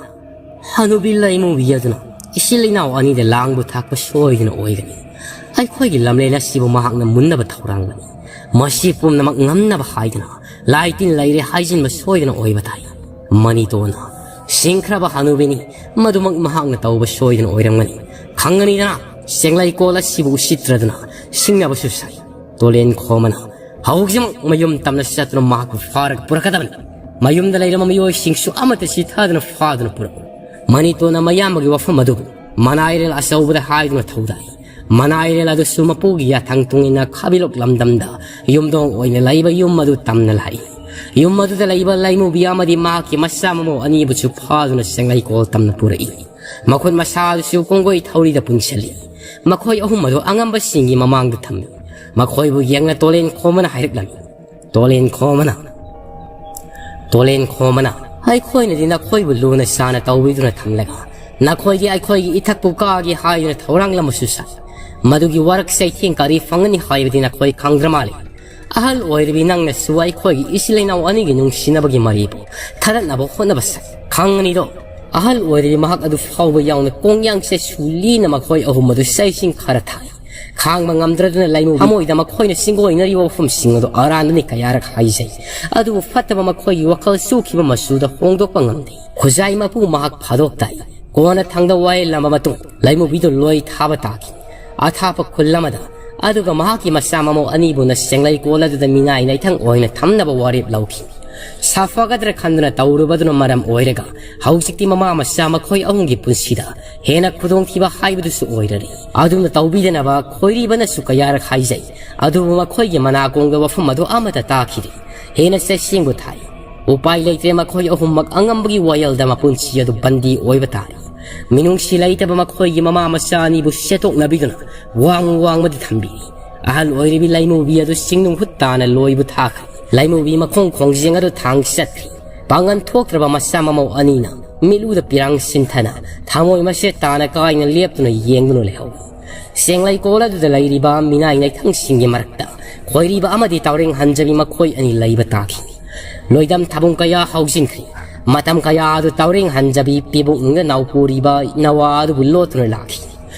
"ꯍꯅꯨꯕꯤ ꯂꯩꯃꯨꯕꯤ ꯑꯗꯨꯅ ꯏꯆꯤꯜ ꯏꯅꯥꯎ ꯑꯅꯤꯗ ꯂꯥꯡꯕ ꯊꯥꯛꯄ ꯁꯣꯏꯗꯅ ꯑꯣꯏꯒꯅꯤ꯫ ꯑꯩꯈꯣꯏꯒꯤ ꯂꯝꯂꯦꯟ ꯑꯁꯤꯕꯨ ꯃꯍꯥꯛꯅ ꯃꯨꯟꯅꯕ ꯊꯧꯔꯥꯡꯂꯅꯤ꯫ ꯃꯁꯤ ꯄꯨꯝꯅꯃꯛ ꯉꯝꯅꯕ ꯍꯥꯏꯗꯨꯅ ꯂꯥꯏ ꯇꯤꯟ ꯂꯩꯔꯦ ꯍꯥꯏꯖꯤꯟꯕ ꯁꯣꯏꯗꯅ ꯑꯣꯏꯕ ꯇꯥꯏ꯫ ꯃꯅꯤꯇꯣꯟꯅ, ꯁꯤꯡꯈ꯭ꯔꯕ ꯍꯅꯨꯕꯤꯅꯤ, ꯃꯗꯨꯃꯛ ꯃꯍꯥꯛꯅ ꯇꯧꯕ ꯁꯣꯏꯗꯅ ꯑꯣꯏꯔꯝꯒꯅꯤ꯫ ꯈꯪꯒꯅꯤꯗꯅ, ꯁꯦꯡꯂꯩꯀꯣꯜ ꯑꯁꯤꯕꯨ ꯎꯁꯤꯠꯇ꯭ꯔꯗꯨꯅ ꯁꯤꯡꯅꯕꯁꯨ ꯁꯥꯏ꯫" ꯇꯣꯂꯦꯟ ꯈꯣꯝꯕꯅ, "ꯍꯧꯖꯤꯛꯃꯛ ꯃꯌꯨꯝ ꯇꯝꯅ ꯆꯠꯇꯨꯅ ꯃꯍꯥꯛꯄꯨ ꯐꯥꯔꯒ ꯄꯨꯔꯛꯀꯗꯕꯅꯤ꯫ ꯃꯌꯨꯝꯗ ꯂꯩꯔꯝꯕ ꯃꯤꯑꯣꯏꯁꯤꯡꯁꯨ ꯑꯃꯠꯇ ꯆꯤꯊꯗꯨꯅ ꯐꯥꯗꯨꯅ ꯄꯨꯔꯛꯎ꯫" ꯃꯅꯤꯇꯣꯟꯅ ꯃꯌꯥꯝꯕꯒꯤ ꯋꯥꯐꯝ ꯑꯗꯨꯕꯨ ꯃꯅꯥꯏꯔꯦꯜ ꯑꯆꯧꯕꯗ ꯍꯥꯏꯗꯨꯅ ꯊꯧꯗꯥꯏ꯫ ꯃꯅꯥꯏꯔꯦꯜ ꯑꯗꯨꯁꯨ ꯃꯄꯨꯒꯤ ꯌꯥꯊꯪ ꯇꯨꯡꯏꯟꯅ ꯈꯥꯕꯤꯂꯣꯛ ꯂꯝꯗꯝꯗ ꯌꯨꯝꯗꯣꯡ ꯑꯣꯏꯅ ꯂꯩꯕ ꯌꯨꯝ ꯑꯗꯨ ꯇꯝꯅ ꯂꯥꯛꯏ꯫ ꯌꯨꯝ ꯑꯗꯨꯗ ꯂꯩꯕ ꯂꯩꯃꯨꯕꯤ ꯑꯃꯗꯤ ꯃꯍꯥꯛꯀꯤ ꯃꯆꯥ ꯃꯃꯧ ꯑꯅꯤꯕꯨꯁꯨ ꯐꯥꯗꯨꯅ ꯁꯦꯡꯂꯩꯀꯣꯜ ꯇꯝꯅ ꯄꯨꯔꯛꯏ꯫ ꯃꯈꯨꯠ ꯃꯁꯥ ꯑꯗꯨꯁꯨ ꯀꯣꯡꯒꯣꯏ ꯊꯧꯔꯤꯗ ꯄꯨꯟꯁꯤꯜꯂꯤ꯫ ꯃꯈꯣꯏ ꯑꯍꯨꯝ ꯑꯗꯨ ꯑꯉꯝꯕꯁꯤꯡꯒꯤ ꯃꯃꯥꯡꯗ ꯊꯝꯃꯤ꯫ ꯃꯈꯣꯏꯕꯨ ꯌꯦꯡꯅ ꯇꯣꯂꯦꯟ ꯈꯣꯝꯕꯅ ꯍꯥꯏꯔꯛꯂꯝꯃꯤ꯫ ꯇꯣꯂꯦꯟ ꯈꯣꯝꯕꯅ, ꯇꯣꯂꯦꯟ ꯈꯣꯝꯕꯅ, "ꯑꯩꯈꯣꯏꯅꯗꯤ ꯅꯈꯣꯏꯕꯨ ꯂꯨꯅ ꯆꯥꯅ ꯇꯧꯕꯤꯗꯨꯅ ꯊꯝꯂꯒ ꯅꯈꯣꯏꯗꯤ ꯑꯩꯈꯣꯏꯒꯤ ꯏꯊꯛꯄꯨ ꯀꯥꯒꯦ ꯍꯥꯏꯗꯨꯅ ꯊꯧꯔꯥꯡ ꯑꯃꯁꯨ ꯁꯥꯏ꯫ ꯃꯗꯨꯒꯤ ꯋꯥꯔꯛ ꯆꯩꯊꯦꯡ ꯀꯔꯤ ꯐꯪꯒꯅꯤ ꯍꯥꯏꯕꯗꯤ ꯅꯈꯣꯏ ꯈꯪꯗ꯭ꯔ ꯃꯥꯜꯂꯦ꯫ ꯑꯍꯜ ꯑꯣꯏꯔꯕꯤ ꯅꯪꯅꯁꯨ ꯑꯩꯈꯣꯏꯒꯤ ꯏꯆꯤꯜ ꯏꯅꯥꯎ ꯑꯅꯤꯒꯤ ꯅꯨꯡꯁꯤꯅꯕꯒꯤ ꯃꯔꯤꯕꯨ ꯊꯥꯗꯠꯅꯕ ꯍꯣꯠꯅꯕ ꯁꯥꯏ꯫ ꯈꯪꯒꯅꯤꯗꯣ, ꯑꯍꯜ ꯑꯣꯏꯔꯕꯤ ꯃꯍꯥꯛ ꯑꯗꯨ ꯐꯥꯎꯕ ꯌꯥꯎꯅ ꯀꯣꯡꯌꯥꯡꯁꯦ ꯁꯨꯂꯤꯅ ꯃꯈꯣꯏ ꯑꯍꯨꯝ ꯑꯗꯨ ꯆꯩꯁꯤꯡ ꯈꯔ ꯊꯥꯏ꯫ ꯈꯥꯡꯕ ꯉꯝꯗ꯭ꯔꯗꯨꯅ ꯂꯩꯃꯨ ꯊꯃꯣꯏꯗ ꯃꯈꯣꯏꯅ ꯆꯤꯡꯒꯣꯏꯅꯔꯤꯕ ꯋꯥꯐꯝꯁꯤꯡ ꯑꯗꯨ ꯑꯔꯥꯟꯕꯅꯤ ꯀꯌꯥꯔꯛ ꯍꯥꯏꯖꯩ꯫ ꯑꯗꯨꯕꯨ ꯐꯠꯇꯕ ꯃꯈꯣꯏꯒꯤ ꯋꯥꯈꯜ ꯆꯨꯈꯤꯕ ꯃꯆꯨꯗ ꯍꯣꯡꯗꯣꯛꯄ ꯉꯝꯗꯦ꯫ ꯈꯨꯖꯥꯏ ꯃꯄꯨ ꯃꯍꯥꯛ ꯐꯥꯗꯣꯛ ꯇꯥꯏ꯫ ꯀꯣꯟꯅ ꯊꯪꯗ ꯋꯥꯌꯦꯜꯂꯝꯕ ꯃꯇꯨꯡ ꯂꯩꯃꯨꯕꯤꯗꯨ ꯂꯣꯏ ꯊꯥꯕ ꯇꯥꯈꯤ꯫ ꯑꯊꯥꯞꯄ ꯈꯨꯜ ꯑꯃꯗ, ꯑꯗꯨꯒ ꯃꯍꯥꯛꯀꯤ ꯃꯆꯥ ꯃꯃꯧ ꯑꯅꯤꯕꯨꯅ ꯁꯦꯡꯂꯩ ꯀꯣꯜ ꯑꯗꯨꯗ ꯃꯤꯅꯥꯏ ꯅꯩꯊꯪ ꯑꯣꯏꯅ ꯊꯝꯅꯕ ꯋꯥꯔꯦꯞ ꯂꯧꯈꯤ꯫ ꯁꯥꯐꯒꯗ꯭ꯔꯥ ꯈꯟꯗꯨꯅ ꯇꯧꯔꯨꯕꯗꯨꯅ ꯃꯔꯝ ꯑꯣꯏꯔꯒ ꯍꯧꯖꯤꯛꯇꯤ ꯃꯃꯥ ꯃꯆꯥ ꯃꯈꯣꯏ ꯑꯍꯨꯝꯒꯤ ꯄꯨꯟꯁꯤꯗ ꯍꯦꯟꯅ ꯈꯨꯗꯣꯡꯊꯤꯕ ꯍꯥꯏꯕꯗꯨꯁꯨ ꯑꯣꯏꯔꯔꯦ꯫ ꯑꯗꯨꯅ ꯇꯧꯕꯤꯗꯅꯕ ꯈꯣꯏꯔꯤꯕꯅꯁꯨ ꯀꯌꯥꯔꯛ ꯍꯥꯏꯖꯩ, ꯑꯗꯨꯕꯨ ꯃꯈꯣꯏꯒꯤ ꯃꯅꯥꯀꯣꯡꯗ ꯋꯥꯐꯝ ꯑꯗꯨ ꯑꯃꯠꯇ ꯇꯥꯈꯤꯗꯦ꯫ ꯍꯦꯟꯅ ꯆꯩꯁꯦꯡꯕ ꯊꯥꯏ꯫ ꯎꯄꯥꯏ ꯂꯩꯇ꯭ꯔꯦ, ꯃꯈꯣꯏ ꯑꯍꯨꯝꯃꯛ ꯑꯉꯝꯕꯒꯤ ꯋꯥꯌꯦꯜꯗ ꯃꯄꯨꯟꯁꯤ ꯑꯗꯨ ꯕꯟꯗꯤ ꯑꯣꯏꯕ ꯇꯥꯔꯦ꯫ ꯃꯤꯅꯨꯡꯁꯤ ꯂꯩꯇꯕ ꯃꯈꯣꯏꯒꯤ ꯃꯃꯥ ꯃꯆꯥ ꯑꯅꯤꯕꯨ ꯁꯦꯠꯇꯣꯛꯅꯕꯤꯗꯨꯅ ꯋꯥꯡ ꯋꯥꯡꯃꯗ ꯊꯝꯕꯤꯔꯤ꯫ ꯑꯍꯜ ꯑꯣꯏꯔꯤꯕꯤ ꯂꯩꯃꯨꯕꯤ ꯑꯗꯨ ꯆꯤꯡꯅꯨꯡ ꯍꯨꯠ ꯇꯥꯅ ꯂꯣꯏꯕꯨ ꯊꯥꯈ꯭ꯔꯦ꯫ ꯂꯩꯃꯨꯕꯤ ꯃꯈꯣꯡ ꯈꯣꯡꯖꯦꯡ ꯑꯗꯨ ꯊꯥꯡ ꯆꯠꯈ꯭ꯔꯤ꯫ ꯄꯥꯡꯒꯟ ꯊꯣꯛꯇ꯭ꯔꯕ ꯃꯆꯥ ꯃꯃꯧ ꯑꯅꯤꯅ ꯃꯤꯠꯂꯨꯗ ꯄꯤꯔꯥꯡ ꯁꯤꯟꯊꯅ ꯊꯃꯣꯏ ꯃꯁꯦ ꯇꯥꯅ ꯀꯥꯏꯅ ꯂꯦꯞꯇꯨꯅ ꯌꯦꯡꯗꯨꯅ ꯂꯩꯍꯧꯏ꯫ ꯁꯦꯡꯂꯩ ꯀꯣꯜ ꯑꯗꯨꯗ ꯂꯩꯔꯤꯕ ꯃꯤꯅꯥꯏ ꯅꯩꯊꯪꯁꯤꯡꯒꯤ ꯃꯔꯛꯇ ꯈꯣꯏꯔꯤꯕ ꯑꯃꯗꯤ ꯇꯥꯎꯔꯦꯡ ꯍꯟꯖꯕꯤ ꯃꯈꯣꯏ ꯑꯅꯤ ꯂꯩꯕ ꯇꯥꯈꯤ꯫ ꯂꯣꯏꯗꯝ ꯊꯥꯕꯨꯡ ꯀꯌꯥ ꯍꯧꯖꯤꯟꯈ꯭ꯔꯤ꯫ ꯃꯇꯝ ꯀꯌꯥ ꯑꯗꯨ ꯇꯥꯎꯔꯦꯡ ꯍꯟꯖꯕꯤ ꯄꯤꯕꯨꯛꯅꯨꯡꯗ ꯅꯥꯎꯄꯨꯔꯤꯕ ꯅꯋꯥ ꯑꯗꯨꯕꯨ ꯂꯣꯠꯇꯨꯅ ꯂꯥꯛꯈꯤ꯫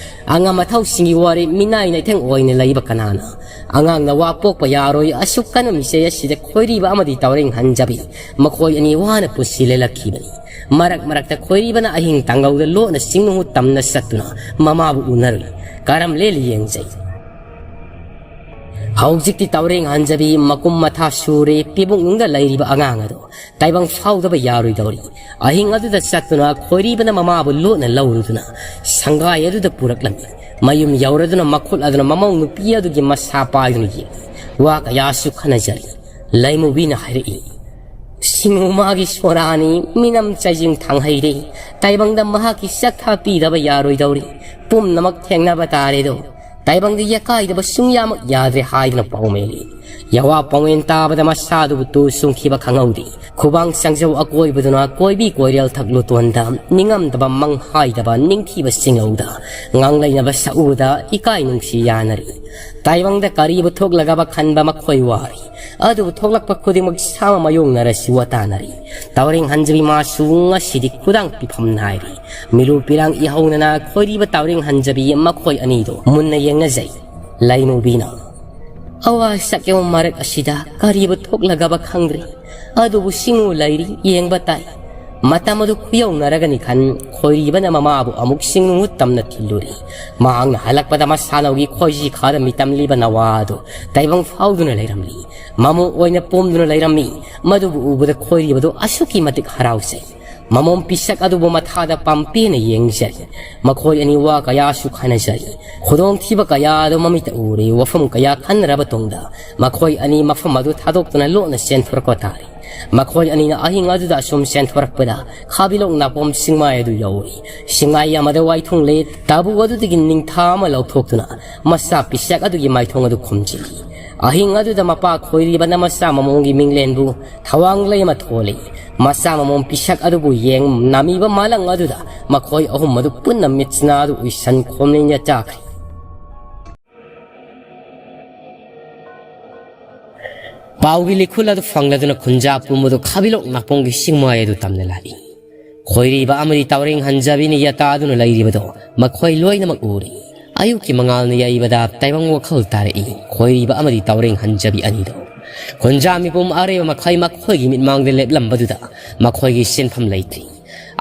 ꯑꯉꯝ ꯑꯊꯧꯁꯤꯡꯒꯤ ꯋꯥꯔꯦꯞ ꯃꯤꯅꯥꯏ ꯅꯩꯊꯪ ꯑꯣꯏꯅ ꯂꯩꯕ ꯀꯅꯥꯅ ꯑꯉꯥꯡ ꯅꯋꯥ ꯄꯣꯛꯄ ꯌꯥꯔꯣꯏ? ꯑꯁꯨꯛ ꯀꯟꯅ ꯃꯤꯆꯩ ꯑꯁꯤꯗ ꯈꯣꯏꯔꯤꯕ ꯑꯃꯗꯤ ꯇꯥꯎꯔꯦꯡ ꯍꯟꯖꯕꯤ ꯃꯈꯣꯏ ꯑꯅꯤ ꯋꯥꯅ ꯄꯨꯟꯁꯤ ꯂꯦꯜꯂꯛꯈꯤꯕꯅꯤ꯫ ꯃꯔꯛ ꯃꯔꯛꯇ ꯈꯣꯏꯔꯤꯕꯅ ꯑꯍꯤꯡ ꯇꯥꯡꯒꯧꯗ ꯂꯣꯠꯅ ꯆꯤꯡꯅꯨꯡ ꯍꯨꯠ ꯇꯝꯅ ꯆꯠꯇꯨꯅ ꯃꯃꯥꯕꯨ ꯎꯅꯔꯨꯏ꯫ ꯀꯔꯝ ꯂꯦꯜꯂꯤ ꯌꯦꯡꯖꯩ꯫ ꯍꯧꯖꯤꯛꯇꯤ ꯇꯥꯎꯔꯦꯡ ꯍꯟꯖꯕꯤ ꯃꯀꯨꯝ ꯃꯊꯥ ꯁꯨꯔꯦ꯫ ꯄꯤꯕꯨꯛꯅꯨꯡꯗ ꯂꯩꯔꯤꯕ ꯑꯉꯥꯡ ꯑꯗꯨ ꯇꯥꯏꯕꯪ ꯐꯥꯎꯗꯕ ꯌꯥꯔꯣꯏꯗꯧꯔꯤ꯫ ꯑꯍꯤꯡ ꯑꯗꯨꯗ ꯆꯠꯇꯨꯅ ꯈꯣꯏꯔꯤꯕꯅ ꯃꯃꯥꯕꯨ ꯂꯣꯠꯅ ꯂꯧꯔꯨꯗꯨꯅ ꯁꯪꯒꯥꯏ ꯑꯗꯨꯗ ꯄꯨꯔꯛꯂꯝꯃꯤ꯫ ꯃꯌꯨꯝ ꯌꯧꯔꯗꯨꯅ ꯃꯈꯨꯠ ꯑꯗꯨꯅ ꯃꯃꯧ ꯅꯨꯄꯤ ꯑꯗꯨꯒꯤ ꯃꯁꯥ ꯄꯥꯏꯗꯨꯅ ꯌꯦꯡꯂꯤ꯫ ꯋꯥ ꯀꯌꯥꯁꯨ ꯈꯟꯅꯖꯔꯤ꯫ ꯂꯩꯃꯨꯕꯤꯅ ꯍꯥꯏꯔꯛꯏ, "ꯁꯤꯡꯉꯨ ꯃꯥꯒꯤ ꯁꯣꯔꯥꯅꯤ, ꯃꯤꯅꯝ ꯆꯩꯖꯤꯡ ꯊꯥꯡꯍꯩꯔꯦ꯫ ꯇꯥꯏꯕꯪꯗ ꯃꯍꯥꯛꯀꯤ ꯆꯥꯛꯊꯥ ꯄꯤꯗꯕ ꯌꯥꯔꯣꯏꯗꯧꯔꯤ꯫ ꯄꯨꯝꯅꯃꯛ ꯊꯦꯡꯅꯕ ꯇꯥꯔꯦꯗꯣ꯫ ꯇꯥꯏꯕꯪꯗ ꯌꯀꯥꯏꯗꯕ ꯁꯨꯡꯌꯥꯃꯛ ꯌꯥꯗ꯭ꯔꯦ" ꯍꯥꯏꯗꯨꯅ ꯄꯥꯎꯃꯦꯜꯂꯤ꯫ ꯌꯋꯥ ꯄꯥꯎꯃꯦꯟ ꯇꯥꯕꯗ ꯃꯁꯥꯗꯨꯕꯨ ꯇꯨ ꯆꯨꯡꯈꯤꯕ ꯈꯪꯍꯧꯗꯦ꯫ ꯈꯨꯕꯥꯡ ꯆꯪꯖꯧ ꯑꯀꯣꯏꯕꯗꯨꯅ ꯀꯣꯏꯕꯤ ꯀꯣꯏꯔꯦꯜ ꯊꯛ ꯂꯨꯇꯣꯟꯗ ꯅꯤꯡꯉꯝꯗꯕ ꯃꯪ ꯍꯥꯏꯗꯕ ꯅꯤꯡꯊꯤꯕ ꯆꯤꯡꯂꯧꯗ ꯉꯥꯡꯂꯩꯅꯕ ꯁꯛꯎꯕꯗ ꯏꯀꯥꯏ ꯅꯨꯡꯁꯤ ꯌꯥꯅꯔꯤ꯫ ꯇꯥꯏꯕꯪꯗ ꯀꯔꯤꯕꯨ ꯊꯣꯛꯂꯒꯕ ꯈꯟꯕ ꯃꯈꯣꯏ ꯋꯥꯔꯤ꯫ ꯑꯗꯨꯕꯨ ꯊꯣꯛꯂꯛꯄ ꯈꯨꯗꯤꯡꯃꯛ ꯁꯥꯃ ꯃꯥꯌꯣꯡꯅꯔꯁꯨ ꯋꯥꯇꯥꯅꯔꯤ꯫ ꯇꯥꯎꯔꯦꯡ ꯍꯟꯖꯕꯤ ꯃꯥꯁꯨ ꯉꯁꯤꯗꯤ ꯈꯨꯗꯥꯡ ꯄꯤꯐꯝ ꯅꯥꯏꯔꯤ꯫ ꯃꯤꯔꯨ ꯄꯤꯔꯥꯡ ꯏꯍꯧꯅꯅ ꯈꯣꯏꯔꯤꯕ ꯇꯥꯎꯔꯦꯡ ꯍꯟꯖꯕꯤ ꯃꯈꯣꯏ ꯑꯅꯤꯗꯨ ꯃꯨꯟꯅ ꯌꯦꯡꯅꯖꯩ꯫ ꯂꯩꯃꯨꯕꯤꯅ, ꯑꯋꯥ ꯁꯛꯌꯣꯝ ꯃꯔꯛ ꯑꯁꯤꯗ ꯀꯔꯤꯕꯨ ꯊꯣꯛꯂꯒꯕ ꯈꯪꯗ꯭ꯔꯤ, ꯑꯗꯨꯕꯨ ꯁꯤꯡꯎ ꯂꯩꯔꯤ, ꯌꯦꯡꯕ ꯇꯥꯏ꯫ ꯃꯇꯝ ꯑꯗꯨ ꯈꯨꯌꯧꯅꯔꯒꯅꯤ ꯈꯟ ꯈꯣꯏꯔꯤꯕꯅ ꯃꯃꯥꯕꯨ ꯑꯃꯨꯛ ꯁꯤꯡꯎ ꯇꯝꯅ ꯊꯤꯜꯂꯨꯔꯤ꯫ ꯃꯍꯥꯛꯅ ꯍꯜꯂꯛꯄꯗ ꯃꯁꯥꯅꯧꯒꯤ ꯈꯣꯏꯖꯤ ꯈꯥꯗ ꯃꯤꯇꯝꯂꯤꯕ ꯅꯋꯥ ꯑꯗꯨ ꯇꯥꯏꯕꯪ ꯐꯥꯎꯗꯨꯅ ꯂꯩꯔꯝꯂꯤ꯫ ꯃꯃꯨ ꯑꯣꯏꯅ ꯄꯣꯝꯗꯨꯅ ꯂꯩꯔꯝꯃꯤ꯫ ꯃꯗꯨꯕꯨ ꯎꯕꯗ ꯈꯣꯏꯔꯤꯕꯗꯨ ꯑꯁꯨꯛꯀꯤ ꯃꯇꯤꯛ ꯍꯔꯥꯎꯖꯩ꯫ ꯃꯃꯣꯝ ꯄꯤꯁꯛ ꯑꯗꯨꯕꯨ ꯃꯊꯥꯗ ꯄꯥꯝꯄꯤꯅ ꯌꯦꯡꯖꯔꯤ꯫ ꯃꯈꯣꯏ ꯑꯅꯤ ꯋꯥ ꯀꯌꯥꯁꯨ ꯈꯟꯅꯖꯔꯤ꯫ ꯈꯨꯗꯣꯡꯊꯤꯕ ꯀꯌꯥ ꯑꯗꯨ ꯃꯃꯤꯠꯇ ꯎꯔꯦ꯫ ꯋꯥꯐꯝ ꯀꯌꯥ ꯈꯟꯅꯔꯕ ꯇꯨꯡꯗ ꯃꯈꯣꯏ ꯑꯅꯤ ꯃꯐꯝ ꯑꯗꯨ ꯊꯥꯗꯣꯛꯇꯨꯅ ꯂꯣꯠꯅ ꯆꯦꯟꯊꯣꯔꯛꯄ ꯇꯥꯔꯦ꯫ ꯃꯈꯣꯏ ꯑꯅꯤꯅ ꯑꯍꯤꯡ ꯑꯗꯨꯗ ꯑꯁꯨꯝ ꯆꯦꯟꯊꯣꯔꯛꯄꯗ ꯈꯥꯕꯤꯂꯣꯛ ꯅꯥꯄꯣꯝ ꯆꯤꯡꯃꯥꯏ ꯑꯗꯨ ꯌꯧꯏ꯫ ꯆꯤꯡꯃꯥꯏ ꯑꯃꯗ ꯋꯥꯏꯊꯨꯡ ꯂꯩ꯫ ꯇꯥꯕꯨ ꯑꯗꯨꯗꯒꯤ ꯅꯤꯡꯊꯥ ꯑꯃ ꯂꯧꯊꯣꯛꯇꯨꯅ ꯃꯆꯥ ꯄꯤꯁꯛ ꯑꯗꯨꯒꯤ ꯃꯥꯏꯊꯣꯡ ꯑꯗꯨ ꯈꯨꯝꯖꯤꯜꯂꯤ꯫ ꯑꯍꯤꯡ ꯑꯗꯨꯗ ꯃꯄꯥ ꯈꯣꯏꯔꯤꯕꯅ ꯃꯆꯥ ꯃꯃꯣꯝꯒꯤ ꯃꯤꯡꯂꯦꯟꯕꯨ ꯊꯋꯥꯡ ꯂꯩꯃ ꯊꯣꯜꯂꯤ꯫ ꯃꯆꯥ ꯃꯃꯣꯝ ꯄꯤꯁꯛ ꯑꯗꯨꯕꯨ ꯌꯦꯡ ꯅꯥꯃꯤꯕ ꯃꯥꯂꯪ ꯑꯗꯨꯗ ꯃꯈꯣꯏ ꯑꯍꯨꯝ ꯑꯗꯨ ꯄꯨꯟꯅ ꯃꯤꯠꯁꯤꯅ ꯑꯗꯨ ꯎꯏꯁꯟ ꯈꯣꯝꯅꯤꯡꯅ ꯆꯥꯈ꯭ꯔꯦ꯫ ꯄꯥꯎꯒꯤ ꯂꯤꯈꯨꯜ ꯑꯗꯨ ꯐꯪꯂꯗꯨꯅ ꯈꯨꯟꯖꯥ ꯄꯨꯝꯕꯗꯨ ꯈꯥꯕꯤꯂꯣꯛ ꯅꯥꯄꯣꯡꯒꯤ ꯆꯤꯡꯃꯥꯏ ꯑꯗꯨ ꯇꯝꯅ ꯂꯥꯛꯏ꯫ ꯈꯣꯏꯔꯤꯕ ꯑꯃꯗꯤ ꯇꯥꯎꯔꯦꯡ ꯍꯟꯖꯕꯤꯅ ꯌꯥꯇꯥꯗꯨꯅ ꯂꯩꯔꯤꯕꯗꯣ ꯃꯈꯣꯏ ꯂꯣꯏꯅꯃꯛ ꯎꯔꯤ꯫ ꯑꯌꯨꯛꯀꯤ ꯃꯉꯥꯜꯅ ꯌꯩꯕꯗ ꯇꯥꯏꯕꯪ ꯋꯥꯈꯜ ꯇꯥꯔꯛꯏ꯫ ꯈꯣꯏꯔꯤꯕ ꯑꯃꯗꯤ ꯇꯥꯎꯔꯦꯡ ꯍꯟꯖꯕꯤ ꯑꯅꯤꯗꯣ ꯈꯨꯟꯖꯥ ꯃꯤꯄꯨꯝ ꯑꯔꯩꯕ ꯃꯈꯩ ꯃꯈꯣꯏꯒꯤ ꯃꯤꯠꯃꯥꯡꯗ ꯂꯦꯞꯂꯝꯕꯗꯨꯗ ꯃꯈꯣꯏꯒꯤ ꯁꯤꯟꯐꯝ ꯂꯩꯇ꯭ꯔꯤ꯫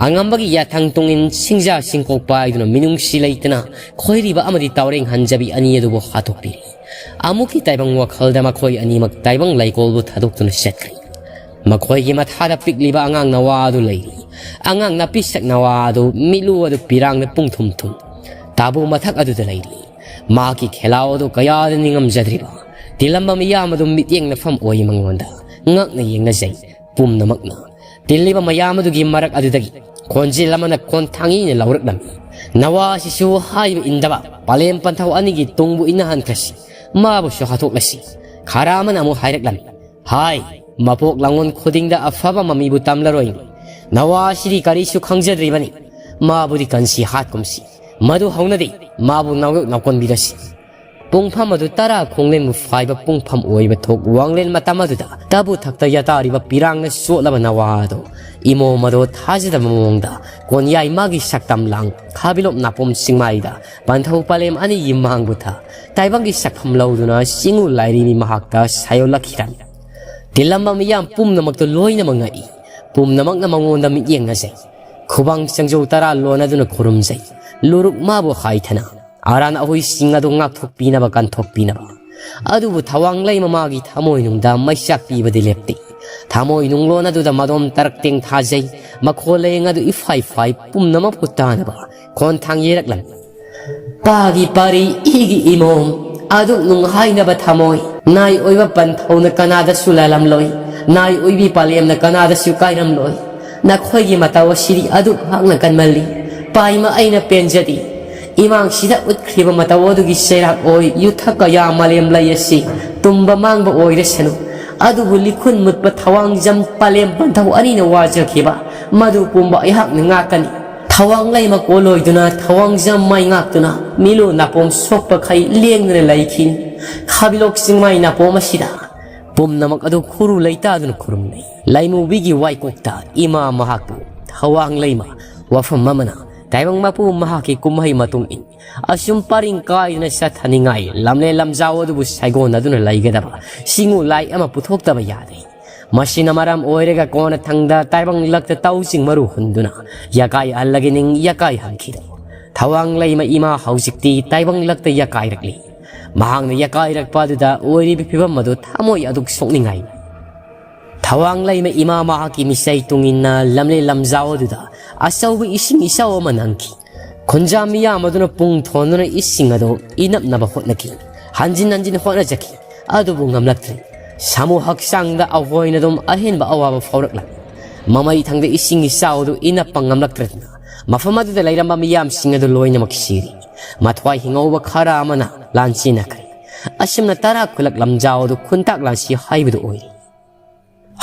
ꯑꯉꯝꯕꯒꯤ ꯌꯥꯊꯪ ꯇꯨꯡꯏꯟ ꯁꯤꯡꯖꯥ ꯁꯤꯡꯀꯣꯛ ꯄꯥꯏꯗꯨꯅ ꯃꯤꯅꯨꯡꯁꯤ ꯂꯩꯇꯅ ꯈꯣꯏꯔꯤꯕ ꯑꯃꯗꯤ ꯇꯥꯎꯔꯦꯡ ꯍꯟꯖꯕꯤ ꯑꯅꯤ ꯑꯗꯨꯕꯨ ꯍꯥꯠꯇꯣꯛꯄꯤꯔꯤ꯫ ꯑꯃꯨꯛꯀꯤ ꯇꯥꯏꯕꯪ ꯋꯥꯈꯜꯗ ꯃꯈꯣꯏ ꯑꯅꯤꯃꯛ ꯇꯥꯏꯕꯪ ꯂꯩꯀꯣꯜꯕꯨ ꯊꯥꯗꯣꯛꯇꯨꯅ ꯆꯠꯈ꯭ꯔꯤ꯫ ꯃꯈꯣꯏꯒꯤ ꯃꯊꯥꯗ ꯄꯤꯛꯂꯤꯕ ꯑꯉꯥꯡ ꯅꯋꯥ ꯑꯗꯨ ꯂꯩꯔꯤ꯫ ꯑꯉꯥꯡ ꯅꯥꯄꯤꯁꯛ ꯅꯋꯥ ꯑꯗꯨ ꯃꯤꯠꯂꯨ ꯑꯗꯨ ꯄꯤꯔꯥꯡꯅ ꯄꯨꯡꯊꯨꯝ ꯊꯨꯝ ꯇꯥꯕꯨ ꯃꯊꯛ ꯑꯗꯨꯗ ꯂꯩꯔꯤ꯫ ꯃꯍꯥꯛꯀꯤ ꯈꯦꯂꯥꯎ ꯑꯗꯨ ꯀꯌꯥꯗ ꯅꯤꯡꯉꯝꯖꯗ꯭ꯔꯤꯕ ꯇꯤꯜꯂꯝꯕ ꯃꯤꯌꯥꯝ ꯑꯗꯨ ꯃꯤꯠꯌꯦꯡ ꯅꯐꯝ ꯑꯣꯏ ꯃꯉꯣꯟꯗ ꯉꯛꯅ ꯌꯦꯡꯅꯖꯩ꯫ ꯄꯨꯝꯅꯃꯛꯅ ꯇꯤꯜꯂꯤꯕ ꯃꯌꯥꯝ ꯑꯗꯨꯒꯤ ꯃꯔꯛ ꯑꯗꯨꯗꯒꯤ ꯈꯣꯟꯖꯦꯜ ꯑꯃꯅ ꯈꯣꯟꯊꯥꯡ ꯏꯅ ꯂꯧꯔꯛꯂꯝꯃꯤ꯫ ꯅꯋꯥ ꯑꯁꯤꯁꯨ ꯍꯥꯏꯕ ꯏꯟꯗꯕ ꯄꯥꯂꯦꯝ ꯄꯟꯊꯧ ꯑꯅꯤꯒꯤ ꯇꯨꯡꯕꯨ ꯏꯟꯅꯍꯟꯈ꯭ꯔꯁꯤ꯫ ꯃꯥꯕꯨꯁꯨ ꯍꯥꯠꯇꯣꯛꯂꯁꯤ꯫ ꯈꯔ ꯑꯃꯅ ꯑꯃꯨꯛ ꯍꯥꯏꯔꯛꯂꯝꯃꯤ꯫ ꯍꯥꯏ, ꯃꯄꯣꯛ ꯂꯥꯡꯑꯣꯟ ꯈꯨꯗꯤꯡꯗ ꯑꯐꯕ ꯃꯃꯤꯕꯨ ꯇꯝꯂꯔꯣꯏ꯫ ꯅꯋꯥ ꯑꯁꯤꯗꯤ ꯀꯔꯤꯁꯨ ꯈꯪꯖꯗ꯭ꯔꯤꯕꯅꯤ꯫ ꯃꯥꯕꯨꯗꯤ ꯀꯟꯁꯤ ꯍꯥꯠꯀꯨꯝꯁꯤ꯫ ꯃꯗꯨ ꯍꯧꯅꯗꯦ꯫ ꯃꯥꯕꯨ ꯅꯥꯎꯌꯣꯛ ꯅꯥꯎꯀꯣꯟꯕꯤꯔꯁꯤ꯫ ꯄꯨꯡꯐꯝ ꯑꯗꯨ ꯇꯔꯥ ꯈꯣꯡꯂꯦꯟꯕꯨ ꯐꯥꯏꯕ ꯄꯨꯡꯐꯝ ꯑꯣꯏꯕ ꯊꯣꯛ ꯋꯥꯡꯂꯦꯟ ꯃꯇꯝ ꯑꯗꯨꯗ ꯇꯕꯨ ꯊꯛꯇ ꯌꯥꯇꯥꯔꯤꯕ ꯄꯤꯔꯥꯡꯅ ꯆꯣꯠꯂꯕ ꯅꯋꯥ ꯑꯗꯨ ꯏꯃꯣꯝ ꯑꯗꯣ ꯊꯥꯖꯗꯕ ꯃꯑꯣꯡꯗ ꯀꯣꯟꯌꯥꯏ ꯃꯥꯒꯤ ꯁꯛꯇꯝ ꯂꯥꯡ ꯈꯥꯕꯤꯂꯣꯞ ꯅꯥꯄꯣꯝ ꯆꯤꯡꯃꯥꯏꯗ ꯄꯟꯊꯧ ꯄꯂꯦꯝ ꯑꯅꯤꯒꯤ ꯃꯥꯡꯕꯨ ꯊ ꯇꯥꯏꯕꯪꯒꯤ ꯁꯛꯐꯝ ꯂꯧꯗꯨꯅ ꯆꯤꯡꯉꯨ ꯂꯥꯏꯔꯦꯝꯕꯤ ꯃꯍꯥꯛꯇ ꯁꯥꯏꯌꯣꯜꯂꯛꯈꯤꯔꯝꯃꯤ꯫ ꯇꯤꯜꯂꯝꯕ ꯃꯤꯌꯥꯝ ꯄꯨꯝꯅꯃꯛꯇꯨ ꯂꯣꯏꯅꯃꯛ ꯉꯛꯏ꯫ ꯄꯨꯝꯅꯃꯛꯅ ꯃꯉꯣꯟꯗ ꯃꯤꯠꯌꯦꯡ ꯉꯖꯩ꯫ ꯈꯨꯕꯥꯡ ꯆꯪꯖꯧ ꯇꯔꯥ ꯂꯣꯟꯅꯗꯨꯅ ꯈꯨꯔꯨꯝꯖꯩ꯫ ꯂꯨꯔꯨꯛ ꯃꯥꯕꯨ ꯍꯥꯏꯊꯅ ꯑꯔꯥꯟ ꯑꯍꯣꯏꯁꯤꯡ ꯑꯗꯨ ꯉꯥꯛꯊꯣꯛꯄꯤꯅꯕ ꯀꯟꯊꯣꯛꯄꯤꯅꯕ꯫ ꯑꯗꯨꯕꯨ ꯊꯋꯥꯡ ꯂꯩꯃ ꯃꯥꯒꯤ ꯊꯃꯣꯏꯅꯨꯡꯗ ꯃꯩꯆꯥꯛ ꯄꯤꯕꯗꯤ ꯂꯦꯞꯇꯦ꯫ ꯊꯃꯣꯏꯅꯨꯡ ꯂꯣꯟ ꯑꯗꯨꯗ ꯃꯗꯣꯝ ꯇꯔꯛ ꯇꯦꯡ ꯊꯥꯖꯩ꯫ ꯃꯈꯣꯜ ꯂꯌꯦꯡ ꯑꯗꯨ ꯏꯐꯥꯏ ꯐꯥꯏ ꯄꯨꯝꯅꯃꯛꯄꯨ ꯇꯥꯅꯕ ꯈꯣꯟꯊꯥꯡ ꯌꯩꯔꯛꯂꯝꯃꯤ꯫ ꯄꯥꯒꯤ ꯄꯥꯔꯤ ꯏꯒꯤ ꯏꯃꯣꯝ ꯑꯗꯨꯛ ꯅꯨꯡꯉꯥꯏꯅꯕ ꯊꯃꯣꯏ ꯅꯥꯏ ꯑꯣꯏꯕ ꯄꯟꯊꯧꯅ ꯀꯅꯥꯗꯁꯨ ꯂꯥꯜꯂꯝꯂꯣꯏ꯫ ꯅꯥꯏ ꯑꯣꯏꯕꯤ ꯄꯥꯂꯦꯝꯅ ꯀꯅꯥꯗꯁꯨ ꯀꯥꯏꯔꯝꯂꯣꯏ꯫ ꯅꯈꯣꯏꯒꯤ ꯃꯇꯧ ꯑꯁꯤꯗꯤ ꯑꯗꯨꯛ ꯍꯥꯛꯅ ꯀꯟꯃꯜꯂꯤ꯫ ꯄꯥꯏꯃ ꯑꯩꯅ ꯄꯦꯟꯖꯗꯦ꯫ ꯏꯃꯥꯡꯁꯤꯗ ꯎꯠꯈ꯭ꯔꯤꯕ ꯃꯇꯧ ꯑꯗꯨꯒꯤ ꯆꯩꯔꯥꯛ ꯑꯣꯏ ꯌꯨꯊꯛ ꯀꯌꯥ ꯃꯥꯂꯦꯝ ꯂꯩ ꯑꯁꯤ ꯇꯨꯝꯕ ꯃꯥꯡꯕ ꯑꯣꯏꯔꯁꯅꯨ꯫ ꯑꯗꯨꯕꯨ ꯂꯤꯈꯨꯟ ꯃꯨꯠꯄ ꯊꯋꯥꯡꯖꯝ ꯄꯥꯂꯦꯝ ꯄꯟꯊꯧ ꯑꯅꯤꯅ ꯋꯥꯖꯈꯤꯕ ꯃꯗꯨ ꯄꯨꯝꯕ ꯑꯩꯍꯥꯛꯅ ꯉꯥꯛꯀꯅꯤ꯫ ꯊꯋꯥꯡ ꯂꯩꯃ ꯀꯣꯜꯂꯣꯏꯗꯨꯅ ꯊꯋꯥꯡꯖꯝ ꯃꯥꯏ ꯉꯥꯛꯇꯨꯅ ꯃꯤꯂꯨ ꯅꯥꯄꯣꯝ ꯁꯣꯛꯄꯈꯩ ꯂꯦꯡꯗꯅ ꯂꯩꯈꯤ꯫ ꯈꯥꯕꯤꯂꯣꯛ ꯆꯤꯡꯃꯥꯏ ꯅꯥꯄꯣꯝ ꯑꯁꯤꯗ ꯄꯨꯝꯅꯃꯛ ꯑꯗꯨ ꯈꯨꯔꯨ ꯂꯩꯇꯥꯗꯨꯅ ꯈꯨꯔꯨꯝꯅꯩ꯫ ꯂꯩꯃꯨꯕꯤꯒꯤ ꯋꯥꯏꯀꯣꯛꯇ ꯏꯃꯥ ꯃꯍꯥꯛꯄꯨ ꯊꯋꯥꯡ ꯂꯩꯃ ꯋꯥꯐꯝ ꯑꯃꯅ ꯇꯥꯏꯕꯪ ꯃꯄꯨ ꯃꯍꯥꯛꯀꯤ ꯀꯨꯝꯍꯩ ꯃꯇꯨꯡ ꯏꯟ ꯑꯁꯨꯝ ꯄꯔꯤꯡ ꯀꯥꯏꯗꯨꯅ ꯆꯠꯊꯅꯤꯡꯉꯥꯏ ꯂꯝꯂꯦꯟ ꯂꯝꯖꯥꯎ ꯑꯗꯨꯕꯨ ꯁꯥꯏꯒꯣꯟꯅꯗꯨꯅ ꯂꯩꯒꯗꯕ ꯁꯤꯡꯉꯨ ꯂꯥꯏ ꯑꯃ ꯄꯨꯊꯣꯛꯇꯕ ꯌꯥꯗꯦ꯫ ꯃꯁꯤꯅ ꯃꯔꯝ ꯑꯣꯏꯔꯒ ꯀꯣꯟꯅ ꯊꯪꯗ ꯇꯥꯏꯕꯪ ꯂꯛꯇ ꯇꯧꯁꯤꯡ ꯃꯔꯨ ꯍꯨꯟꯗꯨꯅ ꯌꯥꯀꯥꯏ ꯍꯜꯂꯒ ꯅꯤꯡ ꯌꯥꯀꯥꯏ ꯍꯟꯈꯤꯗꯣ꯫ ꯊꯋꯥꯡ ꯂꯩꯃ ꯏꯃꯥ ꯍꯧꯖꯤꯛꯇꯤ ꯇꯥꯏꯕꯪ ꯂꯛꯇ ꯌꯥꯀꯥꯏꯔꯛꯂꯤ꯫ ꯃꯍꯥꯛꯅ ꯌꯥꯀꯥꯏꯔꯛꯄ ꯑꯗꯨꯗ ꯑꯣꯏꯔꯤꯕ ꯐꯤꯕꯝ ꯑꯗꯨ ꯊꯃꯣꯏ ꯑꯗꯨꯛ ꯁꯣꯛꯅꯤꯡꯉꯥꯏ꯫ ꯊꯋꯥꯡ ꯂꯩꯃ ꯏꯃꯥ ꯃꯍꯥꯛꯀꯤ ꯃꯤꯁꯩ ꯇꯨꯡꯏꯟꯅ ꯂꯝꯂꯦꯟ ꯂꯝꯖꯥꯎ ꯑꯗꯨꯗ ꯑꯆꯧꯕ ꯏꯁꯤꯡ ꯏꯆꯥꯎ ꯑꯃ ꯅꯪꯈꯤ꯫ ꯈꯨꯟꯖꯥ ꯃꯤꯌꯥꯝ ꯑꯗꯨꯅ ꯄꯨꯡ ꯊꯣꯟꯗꯨꯅ ꯏꯁꯤꯡ ꯑꯗꯨ ꯏꯅꯞꯅꯕ ꯍꯣꯠꯅꯈꯤ꯫ ꯍꯟꯖꯤꯟ ꯍꯟꯖꯤꯟ ꯍꯣꯠꯅꯖꯈꯤ꯫ ꯑꯗꯨꯕꯨ ꯉꯝꯂꯛꯇ꯭ꯔꯦ꯫ ꯁꯥꯃꯨ ꯍꯛꯆꯥꯡꯗ ꯑꯍꯣꯏꯅ ꯑꯗꯨꯝ ꯑꯍꯦꯟꯕ ꯑꯋꯥꯕ ꯐꯥꯎꯔꯛꯂꯝꯃꯤ꯫ ꯃꯃꯩ ꯊꯪꯗ ꯏꯁꯤꯡ ꯏꯆꯥꯎ ꯑꯗꯨ ꯏꯅꯞꯄ ꯉꯝꯂꯛꯇ꯭ꯔꯗꯨꯅ ꯃꯐꯝ ꯑꯗꯨꯗ ꯂꯩꯔꯝꯕ ꯃꯤꯌꯥꯝꯁꯤꯡ ꯑꯗꯨ ꯂꯣꯏꯅꯃꯛ ꯁꯤꯔꯤ꯫ ꯃꯊ꯭ꯋꯥꯏ ꯍꯤꯡꯍꯧꯕ ꯈꯔ ꯑꯃꯅ ꯂꯥꯟ ꯆꯦꯟꯅꯈ꯭ꯔꯦ꯫ ꯑꯁꯨꯝꯅ ꯇꯔꯥ ꯈꯨꯂꯛ ꯂꯝꯖꯥꯎ ꯑꯗꯨ ꯈꯨꯟꯇꯥꯛ ꯂꯥꯟꯁꯤ ꯍꯥꯏꯕꯗꯨ ꯑꯣꯏꯔꯦ꯫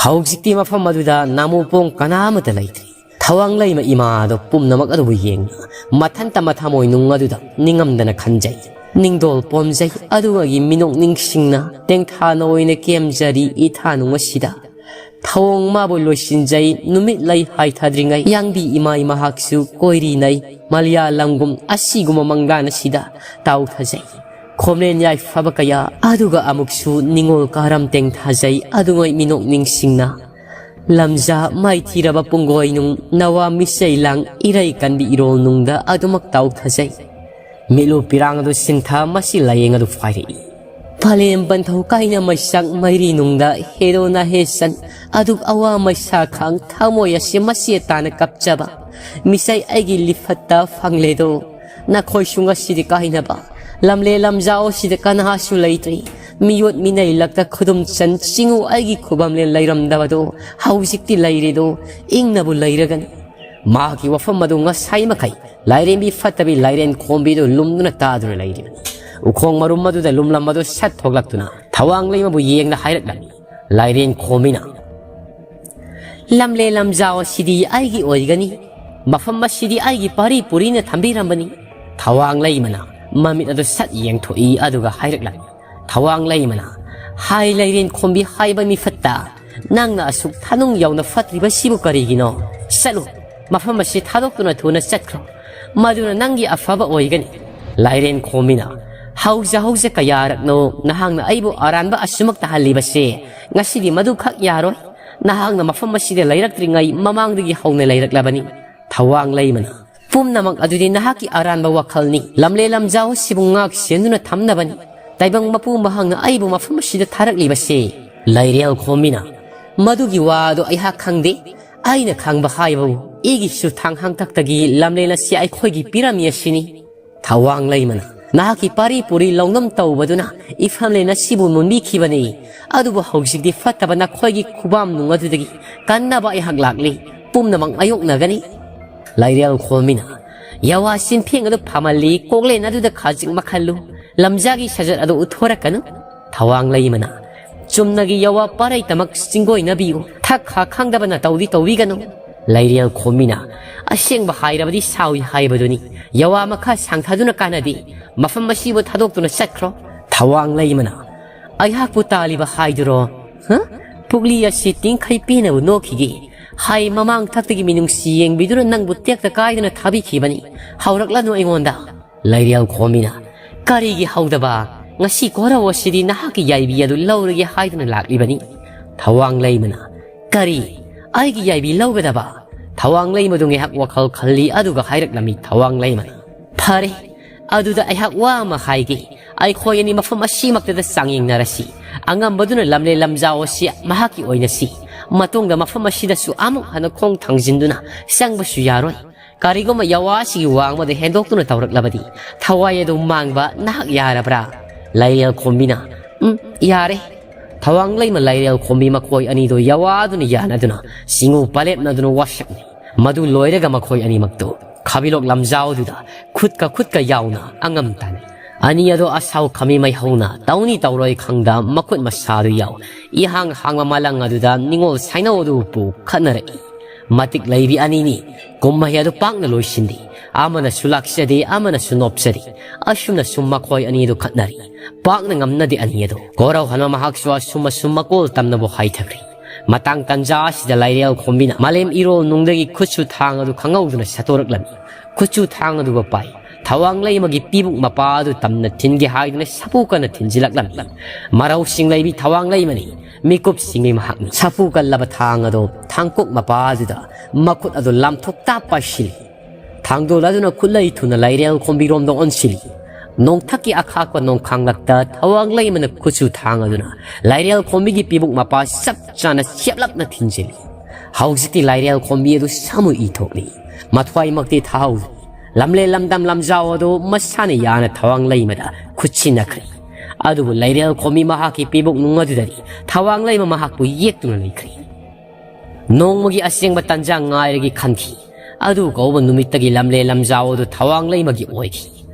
ꯍꯧꯖꯤꯛꯇꯤ ꯃꯐꯝ ꯑꯗꯨꯗ ꯅꯥꯃꯨꯄꯣꯡ ꯀꯅꯥ ꯑꯃꯠꯇ ꯂꯩꯇ꯭ꯔꯤ꯫ ꯊꯋꯥꯡ ꯂꯩꯃ ꯏꯃꯥ ꯑꯗꯨ ꯄꯨꯝꯅꯃꯛ ꯑꯗꯨꯕꯨ ꯌꯦꯡꯅ ꯃꯊꯟꯇ ꯃꯊꯃꯣꯏ ꯅꯨꯡ ꯑꯗꯨꯗ ꯅꯤꯡꯉꯝꯗꯅ ꯈꯟꯖꯩ꯫ ꯅꯤꯡꯗꯣꯜ ꯄꯣꯝꯖꯩ ꯑꯗꯨꯒ ꯑꯩꯒꯤ ꯃꯤꯅꯣꯛ ꯅꯤꯡꯁꯤꯡꯅ ꯇꯦꯡꯊꯥꯅ ꯑꯣꯏꯅ ꯀꯦꯝꯖꯔꯤ ꯏꯊꯥꯅꯨꯡ ꯑꯁꯤꯗ꯫ ꯊꯧꯑꯣꯡ ꯃꯥꯕꯨ ꯂꯣꯏꯁꯤꯟꯖꯩ ꯅꯨꯃꯤꯠ ꯂꯩ ꯍꯥꯏꯊꯗ꯭ꯔꯤꯉꯩ ꯌꯥꯡꯕꯤ ꯏꯃꯥꯏ ꯃꯍꯥꯛꯁꯨ ꯀꯣꯏꯔꯤꯅꯩ ꯃꯂꯤꯌꯥ ꯂꯝꯒꯨꯝ ꯑꯁꯤꯒꯨꯝꯕ ꯃꯪꯂꯥꯟ ꯑꯁꯤꯗ ꯇꯥꯎꯊꯖꯩ꯫ ꯈꯣꯝꯂꯦꯟ ꯌꯥꯏꯐꯕ ꯀꯌꯥ ꯑꯗꯨꯒ ꯑꯃꯨꯛꯁꯨ ꯅꯤꯡꯉꯣꯜ ꯀꯥꯔꯝ ꯇꯦꯡꯊꯥꯖꯩ ꯑꯗꯨꯉꯩ ꯃꯤꯅꯣꯛ ꯅꯤꯡꯁꯤꯡꯅ꯫ ꯂꯝꯖꯥ ꯃꯥꯏꯊꯤꯔꯕ ꯄꯨꯡꯒꯣꯏꯅꯨꯡ ꯅꯋꯥ ꯃꯤꯁꯩ ꯂꯥꯡ ꯏꯔꯩ ꯀꯟꯕꯤ ꯏꯔꯣꯜꯅꯨꯡꯗ ꯑꯗꯨꯃꯛ ꯇꯥꯎꯊꯖꯩ꯫ ꯃꯤꯠꯂꯨ ꯄꯤꯔꯥꯡ ꯑꯗꯨ ꯁꯤꯟꯊꯥ ꯃꯁꯤ ꯂꯥꯌꯦꯡ ꯑꯗꯨ ꯐꯥꯏꯔꯛꯏ꯫ ꯐꯥꯂꯦꯝ ꯄꯟꯊꯧ ꯀꯥꯏꯅ ꯃꯩꯁꯥꯛ ꯃꯩꯔꯤꯅꯨꯡꯗ ꯍꯦꯔꯣꯅ ꯍꯦꯁꯟ ꯑꯗꯨꯛ ꯑꯋꯥ ꯃꯩꯁꯥ ꯈꯥꯡ ꯊꯃꯣꯏ ꯑꯁꯤ ꯃꯁꯤ ꯇꯥꯅ ꯀꯞꯆꯕ꯫ ꯃꯤꯁꯩ ꯑꯩꯒꯤ ꯂꯤꯐꯠꯇ ꯐꯪꯂꯦꯗꯣ꯫ ꯅꯈꯣꯏꯁꯨ ꯉꯁꯤꯗꯤ ꯀꯥꯏꯅꯕ꯫ ꯂꯝꯂꯦ ꯂꯝꯖꯥꯎ ꯑꯁꯤꯗ ꯀꯅꯥꯁꯨ ꯂꯩꯇ꯭ꯔꯤ꯫ ꯃꯤꯑꯣꯠ ꯃꯤꯅꯩ ꯂꯛꯇ ꯈꯨꯗꯨꯝ ꯆꯟ ꯆꯤꯡꯉꯨ ꯑꯩꯒꯤ ꯈꯨꯕꯝꯂꯦꯟ ꯂꯩꯔꯝꯗꯕꯗꯣ ꯍꯧꯖꯤꯛꯇꯤ ꯂꯩꯔꯦꯗꯣ꯫ ꯏꯪꯅꯕꯨ ꯂꯩꯔꯒꯅꯤ꯫ ꯃꯍꯥꯛꯀꯤ ꯋꯥꯐꯝ ꯑꯗꯨ ꯉꯁꯥꯏ ꯃꯈꯩ ꯂꯥꯏꯔꯦꯝꯕꯤ ꯐꯠꯇꯕꯤ ꯂꯥꯏꯔꯦꯟ ꯈꯣꯝꯕꯤꯗꯨ ꯂꯨꯝꯗꯨꯅ ꯇꯥꯗꯨꯅ ꯂꯩꯔꯤꯕꯅꯤ꯫ ꯎꯈꯣꯡ ꯃꯔꯨꯝ ꯑꯗꯨꯗ ꯂꯨꯝꯂꯝꯕꯗꯨ ꯁꯠ ꯊꯣꯛꯂꯛꯇꯨꯅ ꯊꯋꯥꯡ ꯂꯩꯃꯕꯨ ꯌꯦꯡꯅ ꯍꯥꯏꯔꯛꯂꯝꯃꯤ꯫ ꯂꯥꯏꯔꯦꯟ ꯈꯣꯝꯕꯤꯅ, "ꯂꯝꯂꯦ ꯂꯝꯖꯥꯎ ꯑꯁꯤꯗꯤ ꯑꯩꯒꯤ ꯑꯣꯏꯒꯅꯤ꯫ ꯃꯐꯝ ꯑꯁꯤꯗꯤ ꯑꯩꯒꯤ ꯄꯥꯔꯤ ꯄꯨꯔꯤꯅ ꯊꯝꯕꯤꯔꯝꯕꯅꯤ꯫" ꯊꯋꯥꯡ ꯂꯩꯃꯅ ꯃꯃꯤꯠ ꯑꯗꯨ ꯁꯠ ꯌꯦꯡꯊꯣꯛꯏ ꯑꯗꯨꯒ ꯍꯥꯏꯔꯛꯂꯝꯃꯤ꯫ ꯊꯋꯥꯡ ꯂꯩꯃꯅ, "ꯍꯥꯏ ꯂꯥꯏꯔꯦꯟ ꯈꯣꯝꯕꯤ ꯍꯥꯏꯕ ꯃꯤꯐꯠꯇ, ꯅꯪꯅ ꯑꯁꯨꯛ ꯊꯥꯅꯨꯡ ꯌꯧꯅ ꯐꯠꯇ꯭ꯔꯤꯕꯁꯤꯕꯨ ꯀꯔꯤꯒꯤꯅꯣ? ꯆꯠꯂꯨ, ꯃꯐꯝ ꯑꯁꯤ ꯊꯥꯗꯣꯛꯇꯨꯅ ꯊꯨꯅ ꯆꯠꯈ꯭ꯔꯣ꯫ ꯃꯗꯨꯅ ꯅꯪꯒꯤ ꯑꯐꯕ ꯑꯣꯏꯒꯅꯤ꯫" ꯂꯥꯏꯔꯦꯟ ꯈꯣꯝꯕꯤꯅ, "ꯍꯧꯖ ꯍꯧꯖ ꯀꯌꯥꯔꯛꯅꯣ ꯅꯍꯥꯛꯅ ꯑꯩꯕꯨ ꯑꯔꯥꯟꯕ ꯑꯁꯨꯃꯛ ꯇꯥꯍꯜꯂꯤꯕꯁꯦ? ꯉꯁꯤꯗꯤ ꯃꯗꯨꯈꯛ ꯌꯥꯔꯣꯏ꯫ ꯅꯍꯥꯛꯅ ꯃꯐꯝ ꯑꯁꯤꯗ ꯂꯩꯔꯛꯇ꯭ꯔꯤꯉꯩ ꯃꯃꯥꯡꯗꯒꯤ ꯍꯧꯅ ꯂꯩꯔꯛꯂꯕꯅꯤ꯫" ꯊꯋꯥꯡ ꯂꯩꯃꯅ, "ꯄꯨꯝꯅꯃꯛ ꯑꯗꯨꯗꯤ ꯅꯍꯥꯛꯀꯤ ꯑꯔꯥꯟꯕ ꯋꯥꯈꯜꯅꯤ꯫ ꯂꯝꯂꯦ ꯂꯝꯖꯥꯎ ꯑꯁꯤꯕꯨ ꯉꯥꯛ ꯁꯦꯟꯗꯨꯅ ꯊꯝꯅꯕꯅꯤ ꯇꯥꯏꯕꯪ ꯃꯄꯨ ꯃꯍꯥꯛꯅ ꯑꯩꯕꯨ ꯃꯐꯝ ꯑꯁꯤꯗ ꯊꯥꯔꯛꯂꯤꯕꯁꯦ꯫" ꯂꯥꯏꯔꯦꯜ ꯈꯣꯝꯕꯤꯅ, "ꯃꯗꯨꯒꯤ ꯋꯥ ꯑꯗꯨ ꯑꯩꯍꯥꯛ ꯈꯪꯗꯦ꯫ ꯑꯩꯅ ꯈꯪꯕ ꯍꯥꯏꯕꯕꯨ ꯑꯩꯒꯤ ꯆꯨꯊꯥꯡ ꯍꯥꯡꯇꯛꯇꯒꯤ ꯂꯝꯂꯦꯟ ꯑꯁꯤ ꯑꯩꯈꯣꯏꯒꯤ ꯄꯤꯔꯝꯃꯤ ꯑꯁꯤꯅꯤ꯫" ꯊꯋꯥꯡ ꯂꯩꯃꯅ, "ꯅꯍꯥꯛꯀꯤ ꯄꯥꯔꯤ ꯄꯨꯔꯤ ꯂꯧꯅꯝ ꯇꯧꯕꯗꯨꯅ ꯏꯐꯝꯂꯦꯟ ꯑꯁꯤꯕꯨ ꯃꯨꯟꯕꯤꯈꯤꯕꯅꯤ꯫ ꯑꯗꯨꯕꯨ ꯍꯧꯖꯤꯛꯇꯤ ꯐꯠꯇꯕ ꯅꯈꯣꯏꯒꯤ ꯈꯨꯕꯥꯝ ꯅꯨꯡ ꯑꯗꯨꯗꯒꯤ ꯀꯟꯅꯕ ꯑꯩꯍꯥꯛ ꯂꯥꯛꯂꯤ꯫ ꯄꯨꯝꯅꯃꯛ ꯃꯥꯌꯣꯛꯅꯒꯅꯤ꯫" ꯂꯥꯏꯔꯦꯜ ꯈꯣꯝꯕꯤꯅ, "ꯌꯥꯋꯥ ꯆꯤꯟꯐꯦꯡ ꯑꯗꯨ ꯐꯥꯃꯜꯂꯤ, ꯀꯣꯛꯂꯦꯟ ꯑꯗꯨꯗ ꯈꯥꯖꯤꯛ ꯃꯈꯜꯂꯨ, ꯂꯝꯖꯥꯒꯤ ꯁꯖꯠ ꯑꯗꯨ ꯎꯠꯊꯣꯔꯛꯀꯅꯨ꯫" ꯊꯋꯥꯡ ꯂꯩꯃꯅ, "ꯆꯨꯝꯅꯒꯤ ꯌꯥꯋꯥ ꯄꯥꯔꯩꯇꯃꯛ ꯆꯤꯡꯒꯣꯏꯅꯕꯤꯌꯨ, ꯊꯛ ꯈꯥ ꯈꯪꯗꯕꯅ ꯇꯧꯗꯤ ꯇꯧꯕꯤꯒꯅꯨ꯫ ꯂꯩꯔꯦꯜ ꯈꯣꯝꯕꯤꯅ, "ꯑꯁꯦꯡꯕ ꯍꯥꯏꯔꯕꯗꯤ ꯁꯥꯎꯏ ꯍꯥꯏꯕꯗꯨꯅꯤ꯫ ꯌꯥꯋꯥ ꯃꯈꯥ ꯁꯥꯡꯊꯗꯨꯅ ꯀꯥꯟꯅꯗꯦ꯫ ꯃꯐꯝ ꯑꯁꯤꯕꯨ ꯊꯥꯗꯣꯛꯇꯨꯅ ꯆꯠꯈ꯭ꯔꯣ꯫" ꯊꯋꯥꯡ ꯂꯩꯃꯅ, "ꯑꯩꯍꯥꯛꯄꯨ ꯇꯥꯜꯂꯤꯕ ꯍꯥꯏꯗꯨꯔꯣ? ꯍ? ꯄꯨꯛꯂꯤ ꯑꯁꯤ ꯇꯤꯡꯈꯩ ꯄꯦꯟꯅꯕꯨ ꯅꯣꯛꯈꯤꯒꯦ꯫ ꯍꯥꯏ ꯃꯃꯥꯡ ꯊꯛꯇꯒꯤ ꯃꯤꯅꯨꯡꯁꯤ ꯌꯦꯡꯕꯤꯗꯨꯅ ꯅꯪꯕꯨ ꯇꯦꯛꯇ ꯀꯥꯏꯗꯅ ꯊꯥꯕꯤꯈꯤꯕꯅꯤ꯫ ꯍꯧꯔꯛꯂꯅꯨ ꯑꯩꯉꯣꯟꯗ꯫" ꯂꯩꯔꯦꯜ ꯈꯣꯝꯕꯤꯅ, "ꯀꯔꯤꯒꯤ ꯍꯧꯗꯕ? ꯉꯁꯤ ꯀꯣꯔꯧ ꯑꯁꯤꯗꯤ ꯅꯍꯥꯛꯀꯤ ꯌꯥꯏꯕꯤ ꯑꯗꯨ ꯂꯧꯔꯒꯦ ꯍꯥꯏꯗꯨꯅ ꯂꯥꯛꯂꯤꯕꯅꯤ꯫" ꯊꯋꯥꯡ ꯂꯩꯃꯅ, "ꯀꯔꯤ? ꯑꯩꯒꯤ ꯌꯥꯏꯕꯤ ꯂꯧꯒꯗꯕ?" ꯊꯋꯥꯡ ꯂꯩꯃꯗꯨ ꯉꯥꯏꯍꯥꯛ ꯋꯥꯈꯜ ꯈꯜꯂꯤ, ꯑꯗꯨꯒ ꯍꯥꯏꯔꯛꯂꯝꯃꯤ ꯊꯋꯥꯡ ꯂꯩꯃꯅ, "ꯐꯔꯦ, ꯑꯗꯨꯗ ꯑꯩꯍꯥꯛ ꯋꯥ ꯑꯃ ꯍꯥꯏꯒꯦ꯫ ꯑꯩꯈꯣꯏ ꯑꯅꯤ ꯃꯐꯝ ꯑꯁꯤꯃꯛꯇꯗ ꯆꯥꯡꯌꯦꯡꯅꯔꯁꯤ꯫ ꯑꯉꯝꯕꯗꯨꯅ ꯂꯝꯂꯦꯟ ꯂꯝꯖꯥꯎ ꯑꯁꯤ ꯃꯍꯥꯛꯀꯤ ꯑꯣꯏꯅꯁꯤ꯫ ꯃꯇꯨꯡꯗ ꯃꯐꯝ ꯑꯁꯤꯗꯁꯨ ꯑꯃꯨꯛ ꯍꯟꯅ ꯈꯣꯡ ꯊꯥꯡꯖꯤꯟꯗꯨꯅ ꯆꯪꯕꯁꯨ ꯌꯥꯔꯣꯏ꯫ ꯀꯔꯤꯒꯨꯝꯕ ꯌꯥꯋꯥ ꯑꯁꯤꯒꯤ ꯋꯥꯡꯃꯗ ꯍꯦꯟꯗꯣꯛꯇꯨꯅ ꯇꯧꯔꯛꯂꯕꯗꯤ ꯊꯋꯥꯏ ꯑꯗꯨ ꯃꯥꯡꯕ ꯅꯍꯥꯛ ꯌꯥꯔꯕ꯭ꯔꯥ?" ꯂꯩꯔꯦꯜ ꯈꯣꯝꯕꯤꯅ, "ꯎꯝ, ꯌꯥꯔꯦ꯫" ꯊꯋꯥꯡ ꯂꯩꯃ ꯂꯩꯔꯦꯜ ꯈꯣꯝꯕꯤ ꯃꯈꯣꯏ ꯑꯅꯤꯗꯨ ꯌꯥꯋꯥꯗꯨꯅ ꯌꯥꯅꯗꯨꯅ ꯆꯤꯡꯉꯨ ꯄꯂꯦꯞꯅꯗꯨꯅ ꯋꯥꯁꯛꯅꯩ꯫ ꯃꯗꯨ ꯂꯣꯏꯔꯒ ꯃꯈꯣꯏ ꯑꯅꯤꯃꯛꯇꯨ ꯈꯥꯕꯤꯂꯣꯛ ꯂꯝꯖꯥꯎꯗꯨꯗ ꯈꯨꯠꯀ ꯈꯨꯠꯀ ꯌꯥꯎꯅ ꯑꯉꯝ ꯇꯥꯟꯅꯩ꯫ ꯑꯅꯤ ꯑꯗꯣ ꯑꯁꯥꯎ ꯈꯥꯃꯤ ꯃꯩ ꯍꯧꯅ ꯇꯧꯅꯤ ꯇꯧꯔꯣꯏ ꯈꯪꯗ ꯃꯈꯨꯠ ꯃꯁꯥꯗꯨ ꯌꯥꯎ ꯏꯍꯥꯡ ꯍꯥꯡꯕ ꯃꯂꯪ ꯑꯗꯨꯗ ꯅꯤꯉꯣꯜ ꯁꯥꯏꯅꯧ ꯑꯗꯨꯕꯨ ꯈꯠꯅꯔꯛꯏ꯫ ꯃꯇꯤꯛ ꯂꯩꯕꯤ ꯑꯅꯤꯅꯤ꯫ ꯀꯨꯝꯍꯩ ꯑꯗꯨ ꯄꯥꯛꯅ ꯂꯣꯏꯁꯤꯟꯗꯦ꯫ ꯑꯃꯅꯁꯨ ꯂꯥꯛꯆꯗꯦ, ꯑꯃꯅꯁꯨ ꯅꯣꯞꯆꯗꯦ꯫ ꯑꯁꯨꯝꯅ ꯁꯨꯝ ꯃꯈꯣꯏ ꯑꯅꯤꯗꯨ ꯈꯠꯅꯔꯤ꯫ ꯄꯥꯛꯅ ꯉꯝꯅꯗꯦ ꯑꯅꯤ ꯑꯗꯨ꯫ ꯀꯣꯔꯧ ꯍꯅꯨ ꯃꯍꯥꯛꯁꯨ ꯑꯁꯨꯝ ꯑꯁꯨꯝ ꯃꯀꯣꯜ ꯇꯝꯅꯕ ꯍꯥꯏꯊꯈ꯭ꯔꯦ꯫ ꯃꯇꯥꯡ ꯇꯟꯖꯥ ꯑꯁꯤꯗ ꯂꯩꯔꯦꯜ ꯈꯣꯝꯕꯤꯅ ꯃꯥꯂꯦꯝ ꯏꯔꯣꯜ ꯅꯨꯡꯗꯒꯤ ꯈꯨꯠꯁꯨ ꯊꯥꯡ ꯑꯗꯨ ꯈꯪꯍꯧꯗꯅ ꯁꯠꯇꯣꯔꯛꯂꯝꯃꯤ꯫ ꯈꯨꯠꯁꯨ ꯊꯥꯡ ꯑꯗꯨꯕꯨ ꯄꯥꯏ꯫ ꯊꯋꯥꯡ ꯂꯩꯃꯒꯤ ꯄꯤꯕꯨꯛ ꯃꯄꯥ ꯑꯗꯨ ꯇꯝꯅ ꯊꯤꯟꯒꯦ ꯍꯥꯏꯗꯨꯅ ꯁꯥꯐꯨ ꯀꯟꯅ ꯊꯤꯟꯖꯤꯜꯂꯛꯂꯝꯃꯤ꯫ ꯃꯔꯧꯁꯤꯡ ꯂꯩꯕꯤ ꯊꯋꯥꯡ ꯂꯩꯃꯅꯤ꯫ ꯃꯤꯀꯨꯞ ꯁꯤꯡꯕꯤ ꯃꯍꯥꯛꯅꯤ꯫ ꯁꯥꯐꯨ ꯀꯜꯂꯕ ꯊꯥꯡ ꯑꯗꯨ ꯊꯥꯡꯀꯣꯛ ꯃꯄꯥ ꯑꯗꯨꯗ ꯃꯈꯨꯠ ꯑꯗꯨ ꯂꯥꯝꯊꯣꯛꯇ ꯄꯥꯏꯁꯤꯜꯂꯤ꯫ ꯊꯥꯡꯗꯣꯂꯗꯨꯅ ꯈꯨꯠꯂꯩ ꯊꯨꯅ ꯂꯩꯔꯦꯜ ꯈꯣꯝꯕꯤꯔꯣꯝꯗ ꯑꯣꯟꯁꯤꯜꯂꯤ꯫ ꯅꯣꯡꯊꯛꯀꯤ ꯑꯈꯥꯛꯄ ꯅꯣꯡꯈꯥꯡꯂꯛꯇ ꯊꯋꯥꯡ ꯂꯩꯃꯅ ꯈꯨꯠꯁꯨ ꯊꯥꯡ ꯑꯗꯨꯅ ꯂꯩꯔꯦꯜ ꯈꯣꯝꯕꯤꯒꯤ ꯄꯤꯕꯨꯛ ꯃꯄꯥ ꯆꯞ ꯆꯥꯅ ꯆꯦꯞꯂꯞꯅ ꯊꯤꯟꯖꯤꯜꯂꯤ꯫ ꯍꯧꯖꯤꯛꯇꯤ ꯂꯩꯔꯦꯜ ꯈꯣꯝꯕꯤ ꯑꯗꯨ ꯁꯥꯃꯨ ꯏ ꯊꯣꯛꯂꯤ꯫ ꯃꯊ꯭ꯋꯥꯏꯃꯛꯇꯤ ꯊꯥꯍꯧꯗ꯭ꯔꯤ꯫ ꯂꯝꯂꯦꯟ ꯂꯝꯗꯝ ꯂꯝꯖꯥꯎ ꯑꯗꯨ ꯃꯁꯥꯅ ꯌꯥꯅ ꯊꯋꯥꯡ ꯂꯩꯃꯗ ꯈꯨꯠꯁꯤꯟꯅꯈ꯭ꯔꯦ꯫ ꯑꯗꯨꯕꯨ ꯂꯩꯔꯦꯜ ꯈꯣꯝꯕꯤ ꯃꯍꯥꯛꯀꯤ ꯄꯤꯕꯨꯛ ꯅꯨꯡ ꯑꯗꯨꯗꯗꯤ ꯊꯋꯥꯡ ꯂꯩꯃ ꯃꯍꯥꯛꯄꯨ ꯌꯦꯛꯇꯨꯅ ꯂꯩꯈ꯭ꯔꯦ꯫ ꯅꯣꯡꯃꯒꯤ ꯑꯁꯦꯡꯕ ꯇꯟꯖꯥ ꯉꯥꯏꯔꯒꯦ ꯈꯟꯈꯤ꯫ ꯑꯗꯨ ꯀꯧꯕ ꯅꯨꯃꯤꯠꯇꯒꯤ ꯂꯝꯂꯦꯟ ꯂꯝꯖꯥꯎ ꯑꯗꯨ ꯊꯋꯥꯡ ꯂꯩꯃꯒꯤ ꯑꯣꯏꯈꯤ꯫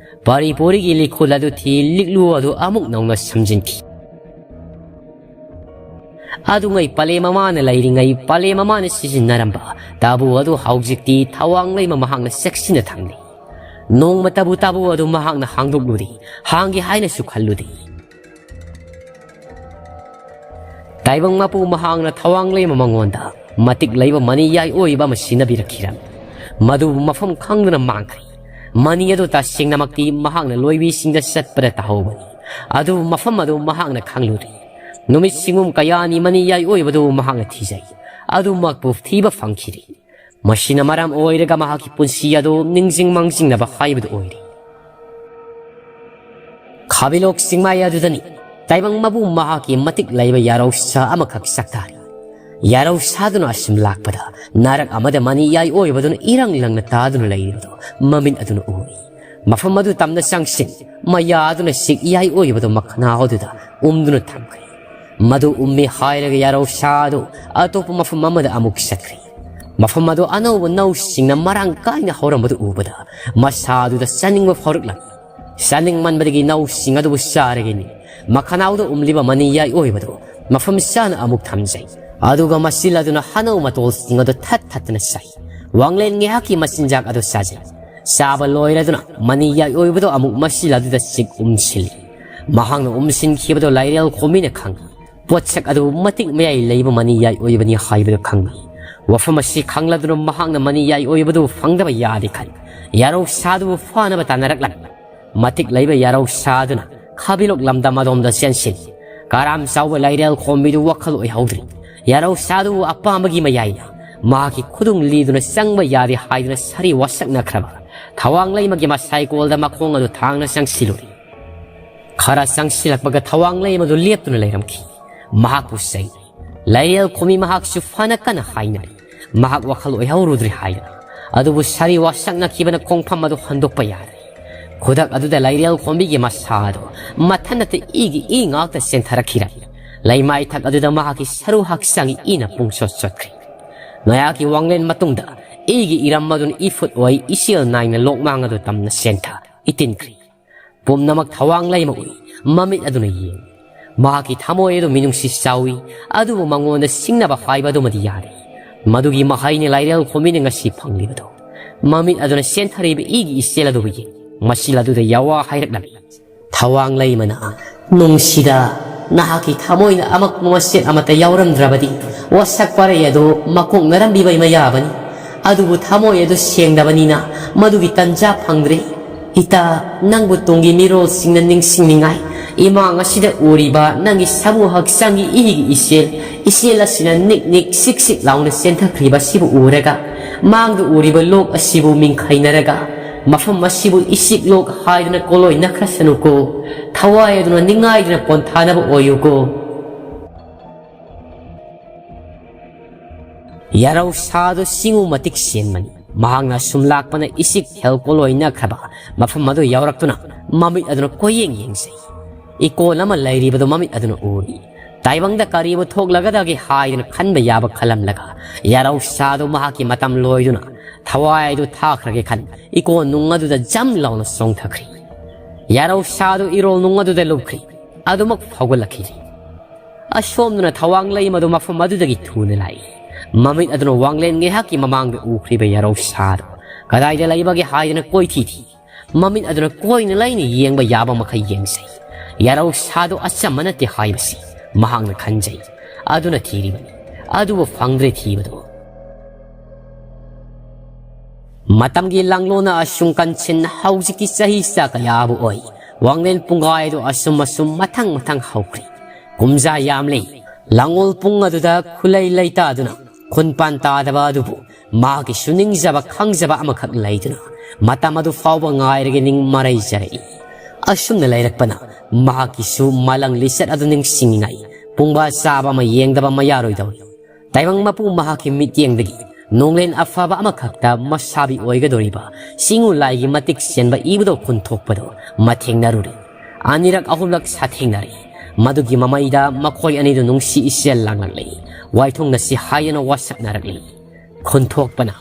ꯄꯥꯔꯤ ꯄꯨꯔꯤꯒꯤ ꯂꯤꯈꯨꯜ ꯑꯗꯨ ꯊꯤ ꯂꯤꯛꯂꯨ ꯑꯗꯨ ꯑꯃꯨꯛ ꯅꯧꯅ ꯁꯝꯖꯤꯟꯈꯤ꯫ ꯑꯗꯨꯉꯩ ꯄꯂꯦꯝ ꯑꯃꯅ ꯂꯩꯔꯤꯉꯩ ꯄꯂꯦꯝ ꯑꯃꯅ ꯁꯤꯖꯤꯟꯅꯔꯝꯕ ꯇꯥꯕꯨ ꯑꯗꯨ ꯍꯧꯖꯤꯛꯇꯤ ꯊꯋꯥꯡꯂꯩꯃ ꯃꯍꯥꯛꯅ ꯆꯦꯛꯁꯤꯟꯅ ꯊꯝꯂꯤ꯫ ꯅꯣꯡꯃꯇꯕꯨ ꯇꯥꯕꯨ ꯑꯗꯨ ꯃꯍꯥꯛꯅ ꯍꯥꯡꯗꯣꯛꯂꯨꯗꯦ, ꯍꯥꯡꯒꯦ ꯍꯥꯏꯅꯁꯨ ꯈꯜꯂꯨꯗꯦ꯫ ꯇꯥꯏꯕꯪ ꯃꯄꯨ ꯃꯍꯥꯛꯅ ꯊꯋꯥꯡꯂꯩꯃ ꯃꯉꯣꯟꯗ ꯃꯇꯤꯛ ꯂꯩꯕ ꯃꯅꯤ ꯌꯥꯏ ꯑꯣꯏꯕ ꯑꯃ ꯁꯤꯟꯅꯕꯤꯔꯛꯈꯤꯔꯝꯃꯤ꯫ ꯃꯗꯨꯕꯨ ꯃꯐꯝ ꯈꯪꯗꯨꯅ ꯃꯥꯡꯈ꯭ꯔꯦ꯫ ꯃꯅꯤ ꯑꯗꯨ ꯇꯁꯦꯡꯅꯃꯛꯇꯤ ꯃꯍꯥꯛꯅ ꯂꯣꯏꯕꯤꯁꯤꯡꯗ ꯆꯠꯄꯗ ꯇꯥꯍꯧꯕꯅꯤ꯫ ꯑꯗꯨꯕꯨ ꯃꯐꯝ ꯑꯗꯨ ꯃꯍꯥꯛꯅ ꯈꯪꯂꯨꯗꯦ꯫ ꯅꯨꯃꯤꯠ ꯁꯤꯡꯒꯨꯝ ꯀꯌꯥꯅꯤ ꯃꯅꯤ ꯌꯥꯏ ꯑꯣꯏꯕꯗꯨ ꯃꯍꯥꯛꯅ ꯊꯤꯖꯩ꯫ ꯑꯗꯨꯃꯛꯄꯨ ꯊꯤꯕ ꯐꯪꯈꯤꯗꯦ꯫ ꯃꯁꯤꯅ ꯃꯔꯝ ꯑꯣꯏꯔꯒ ꯃꯍꯥꯛꯀꯤ ꯄꯨꯟꯁꯤ ꯑꯗꯨ ꯅꯤꯡꯁꯤꯡ ꯃꯥꯡꯖꯤꯡꯅꯕ ꯍꯥꯏꯕꯗꯨ ꯑꯣꯏꯔꯦ꯫ ꯈꯥꯕꯤꯂꯣꯛ ꯆꯤꯡꯃꯥꯏ ꯑꯗꯨꯗꯅꯤ ꯇꯥꯏꯕꯪ ꯃꯄꯨ ꯃꯍꯥꯛꯀꯤ ꯃꯇꯤꯛ ꯂꯩꯕ ꯌꯥꯔꯧꯁꯥ ꯑꯃꯈꯛ ꯆꯥꯛꯇꯥꯔꯤ꯫ ꯌꯥꯔꯧꯁꯥꯗꯨꯅ ꯑꯁꯨꯝ ꯂꯥꯛꯄꯗ ꯅꯥꯔꯛ ꯑꯃꯗ ꯃꯅꯤ ꯌꯥꯏ ꯑꯣꯏꯕꯗꯨꯅ ꯏꯔꯪ ꯂꯪꯅ ꯇꯥꯗꯨꯅ ꯂꯩꯔꯤꯕꯗꯨ ꯃꯃꯤꯠ ꯑꯗꯨꯅ ꯎꯏ꯫ ꯃꯐꯝ ꯑꯗꯨ ꯇꯝꯅ ꯆꯪꯁꯤꯟ ꯃꯌꯥ ꯑꯗꯨꯅ ꯁꯤꯛ ꯌꯥꯏ ꯑꯣꯏꯕꯗꯨ ꯃꯈꯅꯥꯎ ꯑꯗꯨꯗ ꯎꯝꯗꯨꯅ ꯊꯝꯈ꯭ꯔꯦ꯫ ꯃꯗꯨ ꯎꯝꯃꯤ ꯍꯥꯏꯔꯒ ꯌꯥꯔꯧꯁꯥ ꯑꯗꯨ ꯑꯇꯣꯞꯄ ꯃꯐꯝ ꯑꯃꯗ ꯑꯃꯨꯛ ꯆꯠꯈ꯭ꯔꯦ꯫ ꯃꯐꯝ ꯑꯗꯨ ꯑꯅꯧꯕ ꯅꯧꯁꯤꯡꯅ ꯃꯔꯥꯡ ꯀꯥꯏꯅ ꯍꯧꯔꯝꯕꯗꯨ ꯎꯕꯗ ꯃꯁꯥ ꯑꯗꯨꯗ ꯆꯥꯅꯤꯡꯕ ꯐꯥꯎꯔꯛꯂꯝꯃꯤ꯫ ꯆꯥꯅꯤꯡꯃꯟꯕꯗꯒꯤ ꯅꯧꯁꯤꯡ ꯑꯗꯨꯕꯨ ꯆꯥꯔꯒꯅꯤ ꯃꯈꯅꯥꯎꯗ ꯎꯝꯂꯤꯕ ꯃꯅꯤ ꯌꯥꯏ ꯑꯣꯏꯕꯗꯨ ꯃꯐꯝ ꯆꯥꯅ ꯑꯃꯨꯛ ꯊꯝꯖꯩ꯫ ꯑꯗꯨꯒ ꯃꯆꯤꯜ ꯑꯗꯨꯅ ꯍꯅꯧ ꯃꯇꯣꯜꯁꯤꯡ ꯑꯗꯨ ꯊꯠ ꯊꯠꯇꯅ ꯆꯥꯏ꯫ ꯋꯥꯡꯂꯦꯟ ꯉꯥꯏꯍꯥꯛꯀꯤ ꯃꯆꯤꯟꯖꯥꯛ ꯑꯗꯨ ꯆꯥꯖꯩ꯫ ꯆꯥꯕ ꯂꯣꯏꯔꯗꯨꯅ ꯃꯅꯤ ꯌꯥꯏ ꯑꯣꯏꯕꯗꯨ ꯑꯃꯨꯛ ꯃꯆꯤꯜ ꯑꯗꯨꯗ ꯆꯤꯛ ꯎꯝꯁꯤꯜꯂꯤ꯫ ꯃꯍꯥꯛꯅ ꯎꯝꯁꯤꯟꯈꯤꯕꯗꯨ ꯂꯥꯏꯔꯦꯜ ꯈꯣꯝꯕꯤꯅ ꯈꯪꯏ꯫ ꯄꯣꯠꯁꯛ ꯑꯗꯨ ꯃꯇꯤꯛ ꯃꯌꯥꯏ ꯂꯩꯕ ꯃꯅꯤ ꯌꯥꯏ ꯑꯣꯏꯕꯅꯤ ꯍꯥꯏꯕꯗꯨ ꯈꯪꯏ꯫ ꯋꯥꯐꯝ ꯑꯁꯤ ꯈꯪꯂꯗꯨꯅ ꯃꯍꯥꯛꯅ ꯃꯅꯤ ꯌꯥꯏ ꯑꯣꯏꯕꯗꯨ ꯐꯪꯗꯕ ꯌꯥꯗꯦ ꯈꯟ ꯌꯥꯔꯧ ꯁꯥꯗꯨꯕꯨ ꯐꯥꯅꯕ ꯇꯥꯟꯅꯔꯛꯂꯝꯃꯤ꯫ ꯃꯇꯤꯛ ꯂꯩꯕ ꯌꯥꯔꯧ ꯁꯥꯗꯨꯅ ꯈꯥꯕꯤꯂꯣꯛ ꯂꯝꯗꯝ ꯑꯗꯣꯝꯗ ꯆꯦꯟꯁꯤꯜꯂꯤ꯫ ꯀꯔꯥꯝ ꯆꯥꯎꯕ ꯂꯥꯏꯔꯦꯜ ꯈꯣꯝꯕꯤꯗꯨ ꯋꯥꯈꯜ ꯑꯣꯏꯍꯧꯗ꯭ꯔꯤ꯫ ꯌꯥꯔꯧ ꯁꯥꯗꯨꯕꯨ ꯑꯄꯥꯝꯕꯒꯤ ꯃꯌꯥꯏꯅ ꯃꯍꯥꯛꯀꯤ ꯈꯨꯗꯨꯡ ꯂꯤꯗꯨꯅ ꯆꯪꯕ ꯌꯥꯗꯦ ꯍꯥꯏꯗꯨꯅ ꯁꯥꯔꯤ ꯋꯥꯁꯛꯅꯈ꯭ꯔꯕ ꯊꯋꯥꯡ ꯂꯩꯃꯒꯤ ꯃꯁꯥꯏꯀꯣꯜꯗ ꯃꯈꯣꯡ ꯑꯗꯨ ꯊꯥꯡꯅ ꯆꯪꯁꯤꯜꯂꯨꯔꯦ꯫ ꯈꯔ ꯆꯪꯁꯤꯜꯂꯛꯄꯒ ꯊꯋꯥꯡ ꯂꯩꯃꯗꯨ ꯂꯦꯞꯇꯨꯅ ꯂꯩꯔꯝꯈꯤ꯫ ꯃꯍꯥꯛꯄꯨ ꯆꯩ꯫ ꯂꯥꯏꯔꯦꯜ ꯈꯣꯝꯕꯤ ꯃꯍꯥꯛꯁꯨ ꯐꯅ ꯀꯟꯅ ꯍꯥꯏꯅꯔꯤ꯫ ꯃꯍꯥꯛ ꯋꯥꯈꯜ ꯑꯣꯏꯍꯧꯔꯨꯗ꯭ꯔꯤ ꯍꯥꯏꯗꯅ꯫ ꯑꯗꯨꯕꯨ ꯁꯥꯔꯤ ꯋꯥꯁꯛꯅꯈꯤꯕꯅ ꯈꯣꯡꯐꯝ ꯑꯗꯨ ꯍꯟꯗꯣꯛꯄ ꯌꯥꯗ꯭ꯔꯦ꯫ ꯈꯨꯗꯛ ꯑꯗꯨꯗ ꯂꯥꯏꯔꯦꯜ ꯈꯣꯝꯕꯤꯒꯤ ꯃꯁꯥ ꯑꯗꯨ ꯃꯊꯟꯅꯇ ꯏꯒꯤ ꯏ ꯉꯥꯛꯇ ꯆꯦꯟꯊꯔꯛꯈꯤꯔꯝꯃꯤ꯫ ꯂꯩꯃꯥꯏꯊꯛ ꯑꯗꯨꯗ ꯃꯍꯥꯛꯀꯤ ꯁꯔꯨ ꯍꯛꯆꯥꯡꯒꯤ ꯏꯅ ꯄꯨꯡꯆꯣꯠ ꯆꯣꯠꯈ꯭ꯔꯦ꯫ ꯉꯥꯏꯍꯥꯛꯀꯤ ꯋꯥꯡꯂꯦꯟ ꯃꯇꯨꯡꯗ ꯏꯒꯤ ꯏꯔꯝ ꯑꯗꯨꯅ ꯏꯐꯨꯠ ꯑꯣꯏ ꯏꯆꯦꯜ ꯅꯥꯏꯅ ꯂꯣꯛꯃꯥꯡ ꯑꯗꯨ ꯇꯝꯅ ꯆꯦꯟꯊ ꯏꯇꯤꯟꯈ꯭ꯔꯦ꯫ ꯄꯨꯝꯅꯃꯛ ꯊꯋꯥꯡ ꯂꯩꯃ ꯎꯏ꯫ ꯃꯃꯤꯠ ꯑꯗꯨꯅ ꯌꯦꯡꯏ꯫ ꯃꯍꯥꯛꯀꯤ ꯊꯃꯣꯏ ꯑꯗꯨ ꯃꯤꯅꯨꯡꯁꯤ ꯆꯥꯎꯏ, ꯑꯗꯨꯕꯨ ꯃꯉꯣꯟꯗ ꯁꯤꯡꯅꯕ ꯍꯥꯏꯕ ꯑꯗꯨꯃꯗꯤ ꯌꯥꯗꯦ꯫ ꯃꯗꯨꯒꯤ ꯃꯍꯩꯅꯤ ꯂꯥꯏꯔꯦꯜ ꯈꯣꯝꯕꯤꯅ ꯉꯁꯤ ꯐꯪꯂꯤꯕꯗꯨ꯫ ꯃꯃꯤꯠ ꯑꯗꯨꯅ ꯆꯦꯟꯊꯔꯤꯕ ꯏꯒꯤ ꯏꯆꯦꯜ ꯑꯗꯨꯕꯨ ꯌꯦꯡ, ꯃꯁꯤꯜ ꯑꯗꯨꯗ ꯌꯥꯋꯥ ꯍꯥꯏꯔꯛꯂꯝꯃꯤ꯫ ꯊꯋꯥꯡ ꯂꯩꯃꯅ, "ꯅꯨꯡꯁꯤꯗ, ꯅꯍꯥꯛꯀꯤ ꯊꯃꯣꯏꯅ ꯑꯃꯛꯄ ꯃꯆꯦꯠ ꯑꯃꯠꯇ ꯌꯥꯎꯔꯝꯗ꯭ꯔꯕꯗꯤ, ꯋꯥꯁꯛ ꯄꯔꯩ ꯑꯗꯨ ꯃꯀꯣꯛꯅꯔꯝꯕꯤꯕ ꯌꯥꯕꯅꯤ꯫ ꯑꯗꯨꯕꯨ ꯊꯃꯣꯏ ꯑꯗꯨ ꯁꯦꯡꯗꯕꯅꯤꯅ ꯃꯗꯨꯒꯤ ꯇꯟꯖꯥ ꯐꯪꯗ꯭ꯔꯦ꯫ ꯏꯇꯥ, ꯅꯪꯕꯨ ꯇꯨꯡꯒꯤ ꯃꯤꯔꯣꯜꯁꯤꯡꯅ ꯅꯤꯡꯁꯤꯡꯅꯤꯡꯉꯥꯏ ꯏꯃꯥꯡ ꯑꯁꯤꯗ ꯎꯔꯤꯕ ꯅꯪꯒꯤ ꯁꯥꯃꯨ ꯍꯛꯆꯥꯡꯒꯤ ꯏꯒꯤ ꯏꯆꯦꯜ, ꯏꯆꯦꯜ ꯑꯁꯤꯅ ꯅꯤꯛ ꯅꯤꯛ ꯁꯤꯛ ꯁꯤꯛ ꯂꯥꯎꯅ ꯆꯦꯟꯊꯈ꯭ꯔꯤꯕ ꯑꯁꯤꯕꯨ ꯎꯔꯒ, ꯃꯥꯡꯗ ꯎꯔꯤꯕ ꯂꯣꯛ ꯑꯁꯤꯕꯨ ꯃꯤꯡꯈꯩꯅꯔꯒ, ꯃꯐꯝ ꯑꯁꯤꯕꯨ ꯏꯁꯤꯛ ꯂꯣꯛ ꯍꯥꯏꯗꯨꯅ ꯀꯣꯂꯣꯏ ꯅꯈ꯭ꯔꯁꯅꯨꯀꯣ꯫ ꯊꯋꯥꯏ ꯑꯗꯨꯅ ꯅꯤꯡꯉꯥꯏꯗꯨꯅ ꯄꯣꯟꯊꯥꯅꯕ ꯑꯣꯏꯌꯨꯀꯣ꯫" ꯌꯥꯔꯧ ꯁꯥꯗꯨ ꯆꯤꯡꯉꯨ ꯃꯇꯤꯛ ꯆꯦꯟꯕꯅꯤ꯫ ꯃꯍꯥꯛꯅ ꯑꯁꯨꯝ ꯂꯥꯛꯄꯅ ꯏꯁꯤꯛ ꯍꯦꯜ ꯀꯣꯂꯣꯏ ꯅꯈ꯭ꯔꯕ ꯃꯐꯝ ꯑꯗꯨ ꯌꯧꯔꯛꯇꯨꯅ ꯃꯃꯤꯠ ꯑꯗꯨꯅ ꯀꯣꯏꯌꯦꯡ ꯌꯦꯡꯖꯩ꯫ ꯏꯀꯣꯜ ꯑꯃ ꯂꯩꯔꯤꯕꯗꯨ ꯃꯃꯤꯠ ꯑꯗꯨꯅ ꯎꯔꯤ꯫ ꯇꯥꯏꯕꯪꯗ ꯀꯔꯤꯕꯨ ꯊꯣꯛꯂꯒꯗꯒꯦ ꯍꯥꯏꯗꯨꯅ ꯈꯟꯕ ꯌꯥꯕ ꯈꯜꯂꯝꯂꯒ, ꯌꯥꯔꯧ ꯁꯥꯗꯨ ꯃꯍꯥꯛꯀꯤ ꯃꯇꯝ ꯂꯣꯏꯗꯨꯅ ꯊꯋꯥꯏ ꯑꯗꯨ ꯊꯥꯈ꯭ꯔꯒꯦ ꯈꯟ, ꯏꯀꯣꯟ ꯅꯨꯡ ꯑꯗꯨꯗ ꯖꯝ ꯂꯥꯎꯅ ꯆꯣꯡꯊꯈ꯭ꯔꯤ꯫ ꯌꯥꯔꯧ ꯁꯥꯗꯨ ꯏꯔꯣꯜ ꯅꯨꯡ ꯑꯗꯨꯗ ꯂꯨꯞꯈ꯭ꯔꯤ꯫ ꯑꯗꯨꯃꯛ ꯐꯥꯎꯒꯠꯂꯛꯈꯤꯗ꯭ꯔꯤ꯫ ꯑꯁꯣꯝꯗꯨꯅ ꯊꯋꯥꯡ ꯂꯩꯃꯗꯨ ꯃꯐꯝ ꯑꯗꯨꯗꯒꯤ ꯊꯨꯅ ꯂꯥꯛꯏ꯫ ꯃꯃꯤꯠ ꯑꯗꯨꯅ ꯋꯥꯡꯂꯦꯟ ꯉꯥꯏꯍꯥꯛꯀꯤ ꯃꯃꯥꯡꯗ ꯎꯈ꯭ꯔꯤꯕ ꯌꯥꯔꯧ ꯁꯥꯗꯨ ꯀꯗꯥꯏꯗ ꯂꯩꯕꯒꯦ ꯍꯥꯏꯗꯨꯅ ꯀꯣꯏꯊꯤ ꯊꯤ꯫ ꯃꯃꯤꯠ ꯑꯗꯨꯅ ꯀꯣꯏꯅ ꯂꯩꯅ ꯌꯦꯡꯕ ꯌꯥꯕ ꯃꯈꯩ ꯌꯦꯡꯖꯩ꯫ ꯌꯥꯔꯧ ꯁꯥꯗꯨ ꯑꯆꯝꯕ ꯅꯠꯇꯦ ꯍꯥꯏꯕꯁꯤ ꯃꯍꯥꯛꯅ ꯈꯟꯖꯩ꯫ ꯑꯗꯨꯅ ꯊꯤꯔꯤꯕꯅꯤ꯫ ꯑꯗꯨꯕꯨ ꯐꯪꯗ꯭ꯔꯦ ꯊꯤꯕꯗꯨ꯫ ꯃꯇꯝꯒꯤ ꯂꯥꯡꯂꯣꯟꯅ ꯑꯁꯨꯝ ꯀꯟꯁꯤꯟ ꯍꯧꯖꯤꯛꯀꯤ ꯆꯍꯤ ꯆꯥ ꯀꯌꯥꯕꯨ ꯑꯣꯏ꯫ ꯋꯥꯡꯂꯦꯟ ꯄꯨꯡꯒꯥꯏ ꯑꯗꯨ ꯑꯁꯨꯝ ꯑꯁꯨꯝ ꯃꯊꯪ ꯃꯊꯪ ꯍꯧꯈ꯭ꯔꯤ꯫ ꯀꯨꯝꯖꯥ ꯌꯥꯝꯂꯤ꯫ ꯂꯥꯡꯒꯣꯜ ꯄꯨꯡ ꯑꯗꯨꯗ ꯈꯨꯂꯩ ꯂꯩꯇꯥꯗꯨꯅ ꯈꯨꯟꯄꯥꯟ ꯇꯥꯗꯕ ꯑꯗꯨꯕꯨ ꯃꯍꯥꯛꯀꯤꯁꯨ ꯅꯤꯡꯖꯕ ꯈꯪꯖꯕ ꯑꯃꯈꯛ ꯂꯩꯗꯨꯅ ꯃꯇꯝ ꯑꯗꯨ ꯐꯥꯎꯕ ꯉꯥꯏꯔꯒ ꯅꯤꯡ ꯃꯔꯩꯖꯔꯛꯏ꯫ ꯑꯁꯨꯝꯅ ꯂꯩꯔꯛꯄꯅ ꯃꯍꯥꯛꯀꯤꯁꯨ ꯃꯥꯂꯪ ꯂꯤꯆꯠ ꯑꯗꯨ ꯅꯤꯡꯁꯤꯡꯉꯤꯉꯩ ꯄꯨꯡꯕꯥ ꯆꯥꯕ ꯑꯃ ꯌꯦꯡꯗꯕ ꯑꯃ ꯌꯥꯔꯣꯏꯗꯧꯔꯤ꯫ ꯇꯥꯏꯕꯪ ꯃꯄꯨ ꯃꯍꯥꯛꯀꯤ ꯃꯤꯠꯌꯦꯡꯗꯒꯤ ꯅꯣꯡꯂꯦꯟ ꯑꯐꯕ ꯑꯃꯈꯛꯇ ꯃꯁꯥꯕꯤ ꯑꯣꯏꯒꯗꯧꯔꯤꯕ ꯆꯤꯡꯉꯨ ꯂꯥꯏꯒꯤ ꯃꯇꯤꯛ ꯆꯦꯟꯕ ꯏꯕꯗꯣ ꯈꯨꯟꯊꯣꯛꯄꯗꯣ ꯃꯊꯦꯡꯅꯔꯨꯔꯦ꯫ ꯑꯅꯤꯔꯛ ꯑꯍꯨꯝꯂꯛ ꯁꯥꯊꯦꯡꯅꯔꯦ꯫ ꯃꯗꯨꯒꯤ ꯃꯃꯩꯗ ꯃꯈꯣꯏ ꯑꯅꯤꯗꯨ ꯅꯨꯡꯁꯤ ꯏꯆꯦꯜ ꯂꯥꯡꯂꯛꯂꯤ꯫ ꯋꯥꯏꯊꯨꯡꯅꯁꯤ ꯍꯥꯏꯗꯅ ꯋꯥꯁꯛꯅꯔꯛꯂꯤ꯫ ꯈꯨꯟꯊꯣꯛꯄꯅ,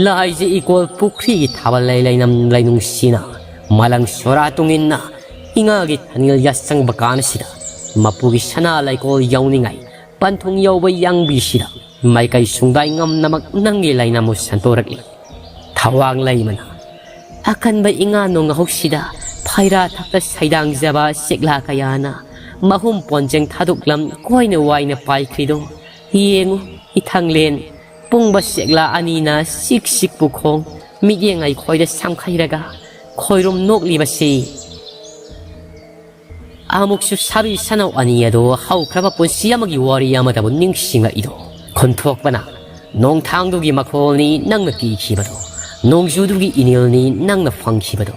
"ꯂꯥꯏꯖ ꯏꯀꯣꯜ ꯄꯨꯈ꯭ꯔꯤꯒꯤ ꯊꯥꯕꯜ ꯂꯩ ꯂꯩꯅꯝ ꯂꯩꯅꯨꯡꯁꯤꯅ ꯃꯥꯂꯪ ꯁꯣꯔꯥ ꯇꯨꯡꯏꯟꯅ ꯏꯉꯥꯒꯤ ꯊꯅꯤꯜ ꯌꯥꯆꯪꯕ ꯀꯥꯟ ꯑꯁꯤꯗ ꯃꯄꯨꯒꯤ ꯁꯅꯥ ꯂꯩꯀꯣꯜ ꯌꯧꯅꯤꯡꯉꯥꯏ ꯄꯟꯊꯨꯡ ꯌꯧꯕ ꯌꯥꯡꯕꯤꯁꯤꯗ ꯃꯥꯏꯀꯩ ꯁꯨꯡꯗꯥꯏ ꯉꯝꯅꯃꯛ ꯅꯪꯒꯤ ꯂꯥꯏꯅꯥꯃꯨ ꯁꯟꯗꯣꯔꯛꯂꯤ꯫ ꯊꯋꯥꯡ ꯂꯩꯃꯅ ꯑꯀꯟꯕ ꯏꯉꯥ ꯅꯣꯡꯉꯥꯍꯧꯁꯤꯗ ꯐꯩꯔꯥ ꯊꯛꯇ ꯁꯩꯗꯥꯡꯖꯕ ꯆꯦꯛꯂꯥ ꯀꯌꯥꯅ ꯃꯍꯨꯝ ꯄꯣꯟꯖꯦꯡ ꯊꯥꯗꯣꯛꯂꯝ ꯀꯣꯏꯅ ꯋꯥꯏꯅ ꯄꯥꯏꯈ꯭ꯔꯤꯗꯣ ꯌꯦꯡꯉꯨ꯫ ꯏꯊꯪꯂꯦꯟ ꯄꯨꯡꯕ ꯆꯦꯛꯂꯥ ꯑꯅꯤꯅ ꯆꯤꯛ ꯆꯤꯛꯄꯨ ꯈꯣꯡ ꯃꯤꯠꯌꯦꯡ ꯑꯩꯈꯣꯏꯗ ꯁꯝꯈꯩꯔꯒ ꯈꯣꯏꯔꯨꯝ ꯅꯣꯛꯂꯤꯕꯁꯤ꯫ ꯑꯃꯨꯛꯁꯨ ꯁꯥꯕꯤ ꯁꯅꯧ ꯑꯅꯤ ꯑꯗꯣ ꯍꯧꯈ꯭ꯔꯕ ꯄꯨꯟꯁꯤ ꯑꯃꯒꯤ ꯋꯥꯔꯤ ꯑꯃꯗꯕꯨ ꯅꯤꯡꯁꯤꯡꯂꯛꯏꯗꯣ꯫ ꯈꯨꯟꯊꯣꯛꯄꯅ ꯅꯣꯡꯊꯥꯡꯗꯨꯒꯤ ꯃꯈꯣꯜꯅꯤ ꯅꯪꯅ ꯄꯤꯈꯤꯕꯗꯣ, ꯅꯣꯡꯖꯨꯗꯨꯒꯤ ꯏꯅꯤꯜꯅꯤ ꯅꯪꯅ ꯐꯪꯈꯤꯕꯗꯣ꯫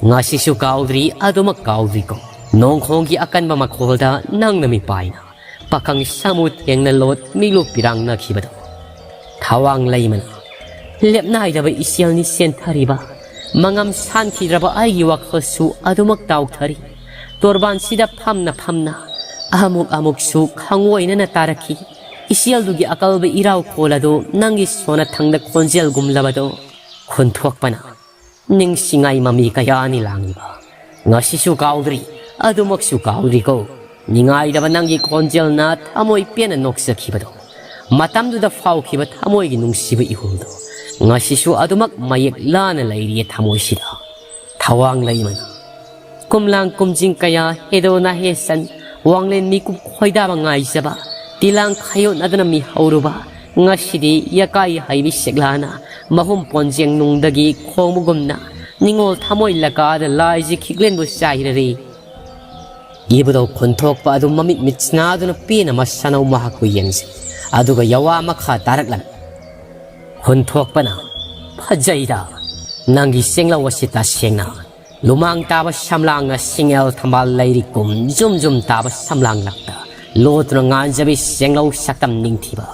ꯉꯁꯤꯁꯨ ꯀꯥꯎꯗ꯭ꯔꯤ, ꯑꯗꯨꯃꯛ ꯀꯥꯎꯗ꯭ꯔꯤꯀꯣ꯫ ꯅꯣꯡꯈꯣꯡꯒꯤ ꯑꯀꯟꯕ ꯃꯈꯣꯜꯗ ꯅꯪꯅ ꯃꯤꯄꯥꯏꯅ ꯄꯥꯈꯪ ꯁꯥꯃꯨ ꯊꯦꯡꯅ ꯂꯣꯠ ꯃꯤꯂꯨ ꯄꯤꯔꯥꯡꯅꯈꯤꯕꯗꯣ꯫ ꯊꯋꯥꯡ ꯂꯩꯃꯅ ꯂꯦꯞꯅꯥꯏꯗꯕ ꯏꯆꯦꯜꯅꯤ ꯆꯦꯟꯊꯔꯤꯕ꯫ ꯃꯉꯝ ꯁꯥꯟꯈꯤꯗ꯭ꯔꯕ ꯑꯩꯒꯤ ꯋꯥꯈꯜꯁꯨ ꯑꯗꯨꯃꯛ ꯇꯥꯎꯊꯔꯤ꯫ ꯇꯣꯔꯕꯥꯟꯁꯤꯗ ꯐꯝꯅ ꯐꯝꯅ ꯑꯃꯨꯛ ꯑꯃꯨꯛꯁꯨ ꯈꯪꯑꯣꯏꯅꯅ ꯇꯥꯔꯛꯈꯤ꯫ ꯏꯆꯦꯜꯗꯨꯒꯤ ꯑꯀꯜꯕ ꯏꯔꯥꯎ ꯈꯣꯜ ꯑꯗꯨ ꯅꯪꯒꯤ ꯁꯣꯟꯅꯊꯪꯗ ꯈꯣꯟꯖꯦꯜꯒꯨꯝꯂꯕꯗꯣ꯫ ꯈꯨꯟꯊꯣꯛꯄꯅ ꯅꯤꯡꯁꯤꯡꯉꯥꯏ ꯃꯃꯤ ꯀꯌꯥꯅꯤ ꯂꯥꯡꯂꯤꯕ꯫ ꯉꯁꯤꯁꯨ ꯀꯥꯎꯗ꯭ꯔꯤ, ꯑꯗꯨꯃꯛꯁꯨ ꯀꯥꯎꯗ꯭ꯔꯤꯀꯣ꯫ ꯅꯤꯡꯉꯥꯏꯗꯕ ꯅꯪꯒꯤ ꯈꯣꯟꯖꯦꯜꯅ ꯊꯃꯣꯏ ꯄꯦꯟꯅ ꯅꯣꯛꯆꯈꯤꯕꯗꯣ꯫ ꯃꯇꯝꯗꯨꯗ ꯐꯥꯎꯈꯤꯕ ꯊꯃꯣꯏꯒꯤ ꯅꯨꯡꯁꯤꯕ ꯏꯍꯨꯜꯗꯣ ꯉꯁꯤꯁꯨ ꯑꯗꯨꯃꯛ ꯃꯌꯦꯛ ꯂꯥꯅ ꯂꯩꯔꯤꯌꯦ ꯊꯃꯣꯏꯁꯤꯗ꯫ ꯊꯋꯥꯡ ꯂꯩꯃꯅ ꯀꯨꯝꯂꯥꯡ ꯀꯨꯝꯖꯤꯡ ꯀꯌꯥ ꯍꯦꯗꯣꯅ ꯍꯦꯁꯟ ꯋꯥꯡꯂꯦꯟ ꯃꯤꯀꯨꯞ ꯈꯣꯏꯗꯥꯕ ꯉꯥꯏꯖꯕ, ꯇꯤꯂꯥꯡ ꯈꯥꯏꯌꯣꯠꯅꯗꯨꯅ ꯃꯤꯍꯧꯔꯨꯕ, ꯉꯁꯤꯗꯤ ꯌꯀꯥꯏ ꯍꯩꯕꯤ ꯁꯦꯛꯂꯥꯅ ꯃꯍꯨꯝ ꯄꯣꯟꯖꯦꯡ ꯅꯨꯡꯗꯒꯤ ꯈꯣꯡꯕꯒꯨꯝꯅ ꯅꯤꯡꯉꯣꯜ ꯊꯃꯣꯏ ꯂꯀꯥꯗ ꯂꯥꯏꯖꯤ ꯈꯤꯛꯂꯦꯟꯕꯨ ꯆꯥꯏꯔꯔꯦ꯫ ꯏꯕꯨꯙꯧ ꯈꯨꯟꯊꯣꯛꯄ ꯑꯗꯨ ꯃꯃꯤꯠ ꯃꯤꯠꯁꯤꯅꯥꯗꯨꯅ ꯄꯦꯟꯅ ꯃꯁꯥꯅꯧ ꯃꯍꯥꯛꯄꯨ ꯌꯦꯡꯖꯩ꯫ ꯑꯗꯨꯒ ꯌꯋꯥ ꯃꯈꯥ ꯇꯥꯔꯛꯂꯝꯃꯤ꯫ ꯈꯨꯟꯊꯣꯛꯄꯅ, "ꯐꯖꯩꯗ, ꯅꯪꯒꯤ ꯆꯦꯡꯂꯧ ꯑꯁꯤ ꯇꯁꯦꯡꯅ ꯂꯨꯃꯥꯡ ꯇꯥꯕ ꯁꯝꯂꯥꯡꯅ ꯁꯤꯡꯉꯦꯜ ꯊꯝꯕꯥꯜ ꯂꯩꯔꯤꯀꯨꯝ ꯖꯨꯝ ꯖꯨꯝ ꯇꯥꯕ ꯁꯝꯂꯥꯡ ꯂꯛꯇ ꯂꯣꯠꯇꯨꯅ ꯉꯥꯟꯖꯕꯤ ꯆꯦꯡꯂꯧ ꯁꯛꯇꯝ ꯅꯤꯡꯊꯤꯕ꯫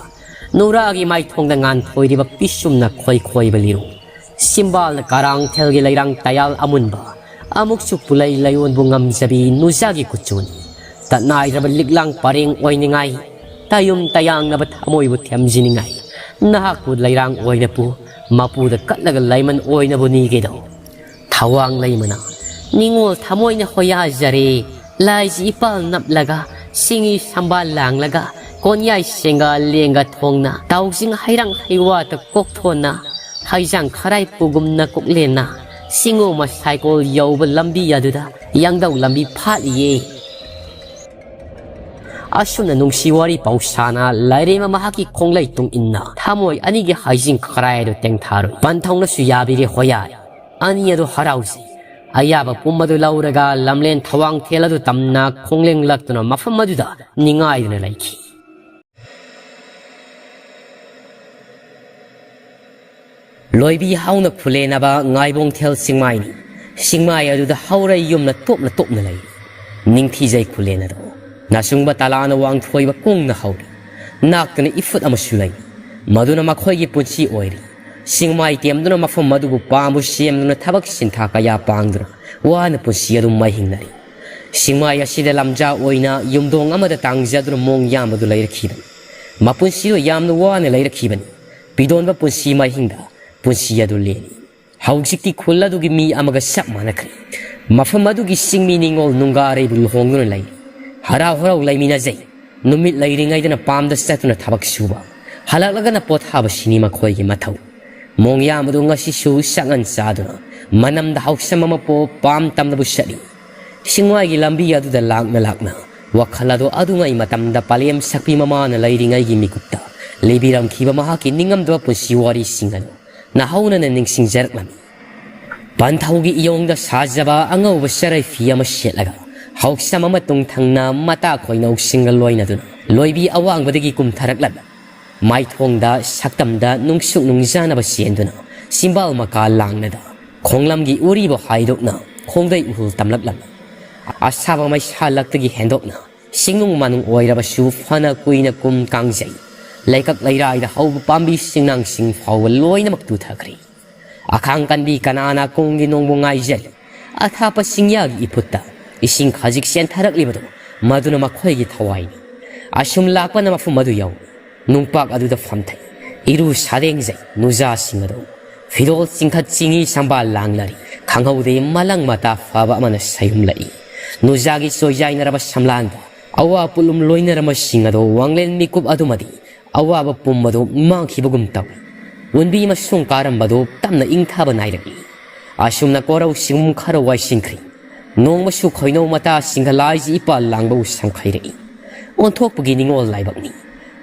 ꯅꯨꯔꯥꯒꯤ ꯃꯥꯏꯊꯣꯡꯗ ꯉꯥꯟꯊꯣꯏꯔꯤꯕ ꯄꯤꯁꯨꯝꯅ ꯈꯣꯏ ꯈꯣꯏꯕ ꯂꯤꯔꯨ꯫ ꯁꯤꯝꯕꯥꯜꯅ ꯀꯔꯥꯡꯊꯦꯜꯒꯤ ꯂꯩꯔꯥꯡ ꯇꯌꯥꯜ ꯑꯃꯨꯟꯕ꯫ ꯑꯃꯨꯛꯁꯨ ꯄꯨꯂꯩ ꯂꯩꯌꯣꯟꯕꯨ ꯉꯝꯖꯕꯤ ꯅꯨꯖꯥꯒꯤ ꯀꯨꯆꯨꯅꯤ꯫ ꯇꯠꯅꯥꯏꯗ꯭ꯔꯕ ꯂꯤꯛꯂꯥꯡ ꯄꯔꯦꯡ ꯑꯣꯏꯅꯤꯡꯉꯥꯏ, ꯇꯌꯨꯝ ꯇꯌꯥꯡꯅꯕ ꯊꯃꯣꯏꯕꯨ ꯊꯦꯝꯖꯤꯅꯤꯡꯉꯥꯏ, ꯅꯍꯥꯛꯄꯨ ꯂꯩꯔꯥꯡ ꯑꯣꯏꯅ ꯄꯨ, ꯃꯄꯨꯗ ꯀꯠꯂꯒ ꯂꯩꯃꯟ ꯑꯣꯏꯅꯕꯨ ꯅꯤꯒꯦꯗꯧ꯫ ꯊꯋꯥꯡ ꯂꯩꯃꯅ ꯅꯤꯡꯉꯣꯜ ꯊꯃꯣꯏꯅ ꯍꯣꯌꯥꯖꯔꯦ꯫ ꯂꯥꯏꯁꯤ ꯏꯄꯥꯜ ꯅꯞꯂꯒ, ꯁꯤꯡꯒꯤ ꯁꯝꯕꯥꯜ ꯂꯥꯡꯂꯒ, ꯀꯣꯟꯌꯥꯏ ꯁꯦꯡꯒꯥ ꯂꯦꯡꯒ ꯊꯣꯡꯅ, ꯇꯥꯎꯖꯤꯡ ꯍꯩꯔꯥꯡ ꯍꯩꯋꯥꯇ ꯀꯣꯛꯊꯣꯟꯅ, ꯍꯩꯖꯥꯡ ꯈꯔꯥꯏ ꯄꯨꯒꯨꯝꯅ ꯀꯣꯛꯂꯦꯟꯅ, ꯁꯤꯡꯉꯣ ꯃꯁꯥꯏꯀꯣꯜ ꯌꯧꯕ ꯂꯝꯕꯤ ꯑꯗꯨꯗ ꯌꯥꯡꯗꯧ ꯂꯝꯕꯤ ꯐꯥꯠꯂꯤꯌꯦ꯫ ꯑꯁꯨꯝꯅ ꯅꯨꯡꯁꯤ ꯋꯥꯔꯤ ꯄꯥꯎꯁꯥꯅ ꯂꯥꯏꯔꯦꯝꯕ ꯃꯍꯥꯛꯀꯤ ꯈꯣꯡꯂꯩ ꯇꯨꯡ ꯏꯟꯅ ꯊꯃꯣꯏ ꯑꯅꯤꯒꯤ ꯍꯩꯖꯤꯡ ꯈꯔꯥꯏ ꯑꯗꯨ ꯇꯦꯡꯊꯥꯔꯨꯏ꯫ ꯄꯟꯊꯧꯅꯁꯨ ꯌꯥꯕꯤꯔꯦ ꯍꯣꯌꯥꯏ꯫ ꯑꯅꯤ ꯑꯗꯨ ꯍꯔꯥꯎꯖꯩ꯫ ꯑꯌꯥꯕ ꯄꯨꯝ ꯑꯗꯨ ꯂꯧꯔꯒ ꯂꯝꯂꯦꯟ ꯊꯋꯥꯡꯊꯦꯜ ꯑꯗꯨ ꯇꯝꯅ ꯈꯣꯡꯂꯦꯡꯂꯛꯇꯨꯅ ꯃꯐꯝ ꯑꯗꯨꯗ ꯅꯤꯡꯉꯥꯏꯗꯨꯅ ꯂꯩꯈꯤ꯫ ꯂꯣꯏꯕꯤ ꯍꯧꯅ ꯈꯨꯂꯦꯟꯅꯕ ꯉꯥꯏꯕꯣꯡꯊꯦꯜ ꯆꯤꯡꯃꯥꯏꯅꯤ꯫ ꯆꯤꯡꯃꯥꯏ ꯑꯗꯨꯗ ꯍꯧꯔ ꯌꯨꯝꯅ ꯇꯣꯞꯅ ꯇꯣꯞꯅ ꯂꯩ꯫ ꯅꯤꯡꯊꯤꯖꯩ ꯈꯨꯂꯦꯟ ꯑꯗꯣ꯫ ꯅꯥꯆꯨꯡꯕ ꯇꯂꯥꯅ ꯋꯥꯡꯊꯣꯏꯕ ꯀꯣꯡꯅ ꯍꯧꯔꯤ꯫ ꯅꯥꯛꯇꯅ ꯏꯐꯨꯠ ꯑꯃꯁꯨ ꯂꯩ꯫ ꯃꯗꯨꯅ ꯃꯈꯣꯏꯒꯤ ꯄꯨꯟꯁꯤ ꯑꯣꯏꯔꯤ꯫ ꯆꯤꯡꯃꯥꯏ ꯇꯦꯝꯗꯨꯅ ꯃꯐꯝ ꯑꯗꯨꯕꯨ ꯄꯥꯝꯕꯨ ꯁꯦꯝꯗꯨꯅ ꯊꯕꯛ ꯁꯤꯟꯊꯥ ꯀꯌꯥ ꯄꯥꯡꯗꯨꯅ ꯋꯥꯅ ꯄꯨꯟꯁꯤ ꯑꯗꯨ ꯃꯩ ꯍꯤꯡꯅꯔꯤ꯫ ꯆꯤꯡꯃꯥꯏ ꯑꯁꯤꯗ ꯂꯝꯖꯥ ꯑꯣꯏꯅ ꯌꯨꯝꯗꯣꯡ ꯑꯃꯗ ꯇꯥꯡꯖꯗꯨꯅ ꯃꯣꯡ ꯌꯥꯝꯕꯗꯨ ꯂꯩꯔꯛꯈꯤꯕꯅꯤ꯫ ꯃꯄꯨꯟꯁꯤꯗꯣ ꯌꯥꯝꯅ ꯋꯥꯅ ꯂꯩꯔꯛꯈꯤꯕꯅꯤ꯫ ꯄꯤꯗꯣꯟꯕ ꯄꯨꯟꯁꯤ ꯃꯍꯤꯡꯗ ꯄꯨꯟꯁꯤ ꯑꯗꯨ ꯂꯦꯜꯂꯤ꯫ ꯍꯧꯖꯤꯛꯇꯤ ꯈꯨꯜ ꯑꯗꯨꯒꯤ ꯃꯤ ꯑꯃꯒ ꯆꯞ ꯃꯥꯟꯅꯈ꯭ꯔꯦ꯫ ꯃꯐꯝ ꯑꯗꯨꯒꯤ ꯆꯤꯡꯃꯤ ꯅꯤꯉꯣꯜ ꯅꯨꯡꯒꯥꯔꯩꯕꯨ ꯂꯨꯍꯣꯡꯗꯨꯅ ꯂꯩꯔꯤ꯫ ꯍꯔꯥꯎ ꯍꯔꯥꯎ ꯂꯩꯃꯤꯟꯅꯖꯩ꯫ ꯅꯨꯃꯤꯠ ꯂꯩꯔꯤꯉꯩꯗꯅ ꯄꯥꯝꯗ ꯆꯠꯇꯨꯅ ꯊꯕꯛ ꯁꯨꯕ, ꯍꯜꯂꯛꯂꯒꯅ ꯄꯣꯊꯥꯕꯁꯤꯅꯤ ꯃꯈꯣꯏꯒꯤ ꯃꯊꯧ꯫ ꯃꯣꯡꯌꯥꯝ ꯑꯗꯨ ꯉꯁꯤꯁꯨ ꯆꯥꯛꯉꯟ ꯆꯥꯗꯨꯅ ꯃꯅꯝꯗ ꯍꯥꯎꯁꯝ ꯑꯃ ꯄꯣ ꯄꯥꯝ ꯇꯝꯅꯕꯨ ꯆꯠꯂꯤ꯫ ꯆꯤꯡꯃꯥꯏꯒꯤ ꯂꯝꯕꯤ ꯑꯗꯨꯗ ꯂꯥꯛꯅ ꯂꯥꯛꯅ ꯋꯥꯈꯜ ꯑꯗꯨ ꯑꯗꯨꯉꯩ ꯃꯇꯝꯗ ꯄꯥꯂꯦꯝ ꯁꯛꯄꯤ ꯃꯃꯥꯅ ꯂꯩꯔꯤꯉꯩꯒꯤ ꯃꯤꯀꯨꯞꯇ ꯂꯤꯕꯤꯔꯝꯈꯤꯕ ꯃꯍꯥꯛꯀꯤ ꯅꯤꯡꯉꯝꯗꯕ ꯄꯨꯟꯁꯤ ꯋꯥꯔꯤꯁꯤꯡ ꯑꯗꯨ ꯅꯍꯧꯅꯅ ꯅꯤꯡꯁꯤꯡꯖꯔꯛꯂꯝꯃꯤ꯫ ꯄꯟꯊꯧꯒꯤ ꯏꯌꯣꯡꯗ ꯁꯥꯖꯕ ꯑꯉꯧꯕ ꯆꯔꯩ ꯐꯤ ꯑꯃ ꯁꯦꯠꯂꯒ ꯍꯥꯎꯁꯝ ꯑꯃ ꯇꯨꯡꯊꯪꯅ ꯃꯇꯥ ꯈꯣꯏꯅꯧꯁꯤꯡꯒ ꯂꯣꯏꯅꯗꯨꯅ ꯂꯣꯏꯕꯤ ꯑꯋꯥꯡꯕꯗꯒꯤ ꯀꯨꯝꯊꯔꯛꯂꯝꯃꯤ꯫ ꯃꯥꯏꯊꯣꯡꯗ ꯁꯛꯇꯝꯗ ꯅꯨꯡꯁꯨꯛ ꯅꯨꯡꯖꯥꯅꯕ ꯆꯦꯟꯗꯨꯅ ꯆꯤꯝꯕꯥꯜ ꯃꯀꯥ ꯂꯥꯡꯅꯗ ꯈꯣꯡꯂꯝꯒꯤ ꯎꯔꯤꯕ ꯍꯥꯏꯗꯣꯛꯅ ꯈꯣꯡꯗꯩ ꯎꯍꯨꯜ ꯇꯝꯂꯛꯂꯝꯃꯤ꯫ ꯑꯁꯥꯕ ꯃꯩꯁꯥ ꯂꯛꯇꯒꯤ ꯍꯦꯟꯗꯣꯛꯅ ꯁꯤꯡꯅꯨꯡ ꯃꯥꯅꯨꯡ ꯑꯣꯏꯔꯕꯁꯨ ꯐꯅ ꯀꯨꯏꯅ ꯀꯨꯝ ꯀꯥꯡꯖꯩ꯫ ꯂꯩꯀꯛ ꯂꯩꯔꯥꯏꯗ ꯍꯧꯕ ꯄꯥꯝꯕꯤ ꯁꯤꯡꯅꯥꯡꯁꯤꯡ ꯐꯥꯎꯕ ꯂꯣꯏꯅꯃꯛ ꯇꯨꯊꯈ꯭ꯔꯦ꯫ ꯑꯈꯥꯡ ꯀꯟꯕꯤ ꯀꯅꯥꯅ ꯀꯣꯡꯒꯤ ꯅꯣꯡꯕꯨ ꯉꯥꯏꯖꯔꯤ? ꯑꯊꯥꯞꯄ ꯆꯤꯡꯌꯥꯒꯤ ꯏꯐꯨꯠꯇ ꯏꯁꯤꯡ ꯈꯖꯤꯛ ꯆꯦꯟꯊꯔꯛꯂꯤꯕꯗꯨ ꯃꯗꯨꯅ ꯃꯈꯣꯏꯒꯤ ꯊꯋꯥꯏꯅꯤ꯫ ꯑꯁꯨꯝ ꯂꯥꯛꯄꯅ ꯃꯐꯝ ꯑꯗꯨ ꯌꯧꯏ꯫ ꯅꯨꯡꯄꯥꯛ ꯑꯗꯨꯗ ꯐꯝꯊꯩ꯫ ꯏꯔꯨ ꯁꯥꯗꯦꯡꯖꯩ ꯅꯨꯖꯥꯁꯤꯡ ꯑꯗꯨ꯫ ꯐꯤꯔꯣꯜ ꯆꯤꯡꯈꯠ ꯆꯤꯡꯏ ꯁꯝꯕꯥꯜ ꯂꯥꯡꯅꯔꯤ꯫ ꯈꯪꯍꯧꯗꯦ ꯃꯂꯪ ꯃꯇꯥ ꯐꯕ ꯑꯃꯅ ꯁꯌꯨꯝꯂꯛꯏ꯫ ꯅꯨꯖꯥꯒꯤ ꯆꯣꯏꯖꯥꯏꯅꯔꯕ ꯁꯝꯂꯥꯡꯗ ꯑꯋꯥ ꯄꯣꯠꯂꯨꯝ ꯂꯣꯏꯅꯔꯝꯕꯁꯤꯡ ꯑꯗꯣ ꯋꯥꯡꯂꯦꯟ ꯃꯤꯀꯨꯞ ꯑꯗꯨꯃꯗꯤ ꯑꯋꯥꯕ ꯄꯨꯝꯕꯗꯨ ꯃꯥꯡꯈꯤꯕꯒꯨꯝ ꯇꯧꯏ꯫ ꯎꯟꯕꯤ ꯃꯁꯨꯡ ꯀꯥꯔꯝꯕꯗꯨ ꯇꯞꯅ ꯏꯪꯊꯕ ꯅꯥꯏꯔꯛꯏ꯫ ꯑꯁꯨꯝꯅ ꯀꯣꯔꯧ ꯁꯤꯒꯨꯝ ꯈꯔ ꯋꯥꯏꯁꯤꯟꯈ꯭ꯔꯤ꯫ ꯅꯣꯡꯃꯁꯨ ꯈꯣꯏꯅꯧ ꯃꯇꯥꯁꯤꯡꯒ ꯂꯥꯏꯖ ꯏꯄꯥ ꯂꯥꯡꯕꯧ ꯁꯝꯈꯩꯔꯛꯏ꯫ ꯑꯣꯟꯊꯣꯛꯄꯒꯤ ꯅꯤꯡꯉꯣꯜ ꯂꯥꯏꯕꯛꯅꯤ꯫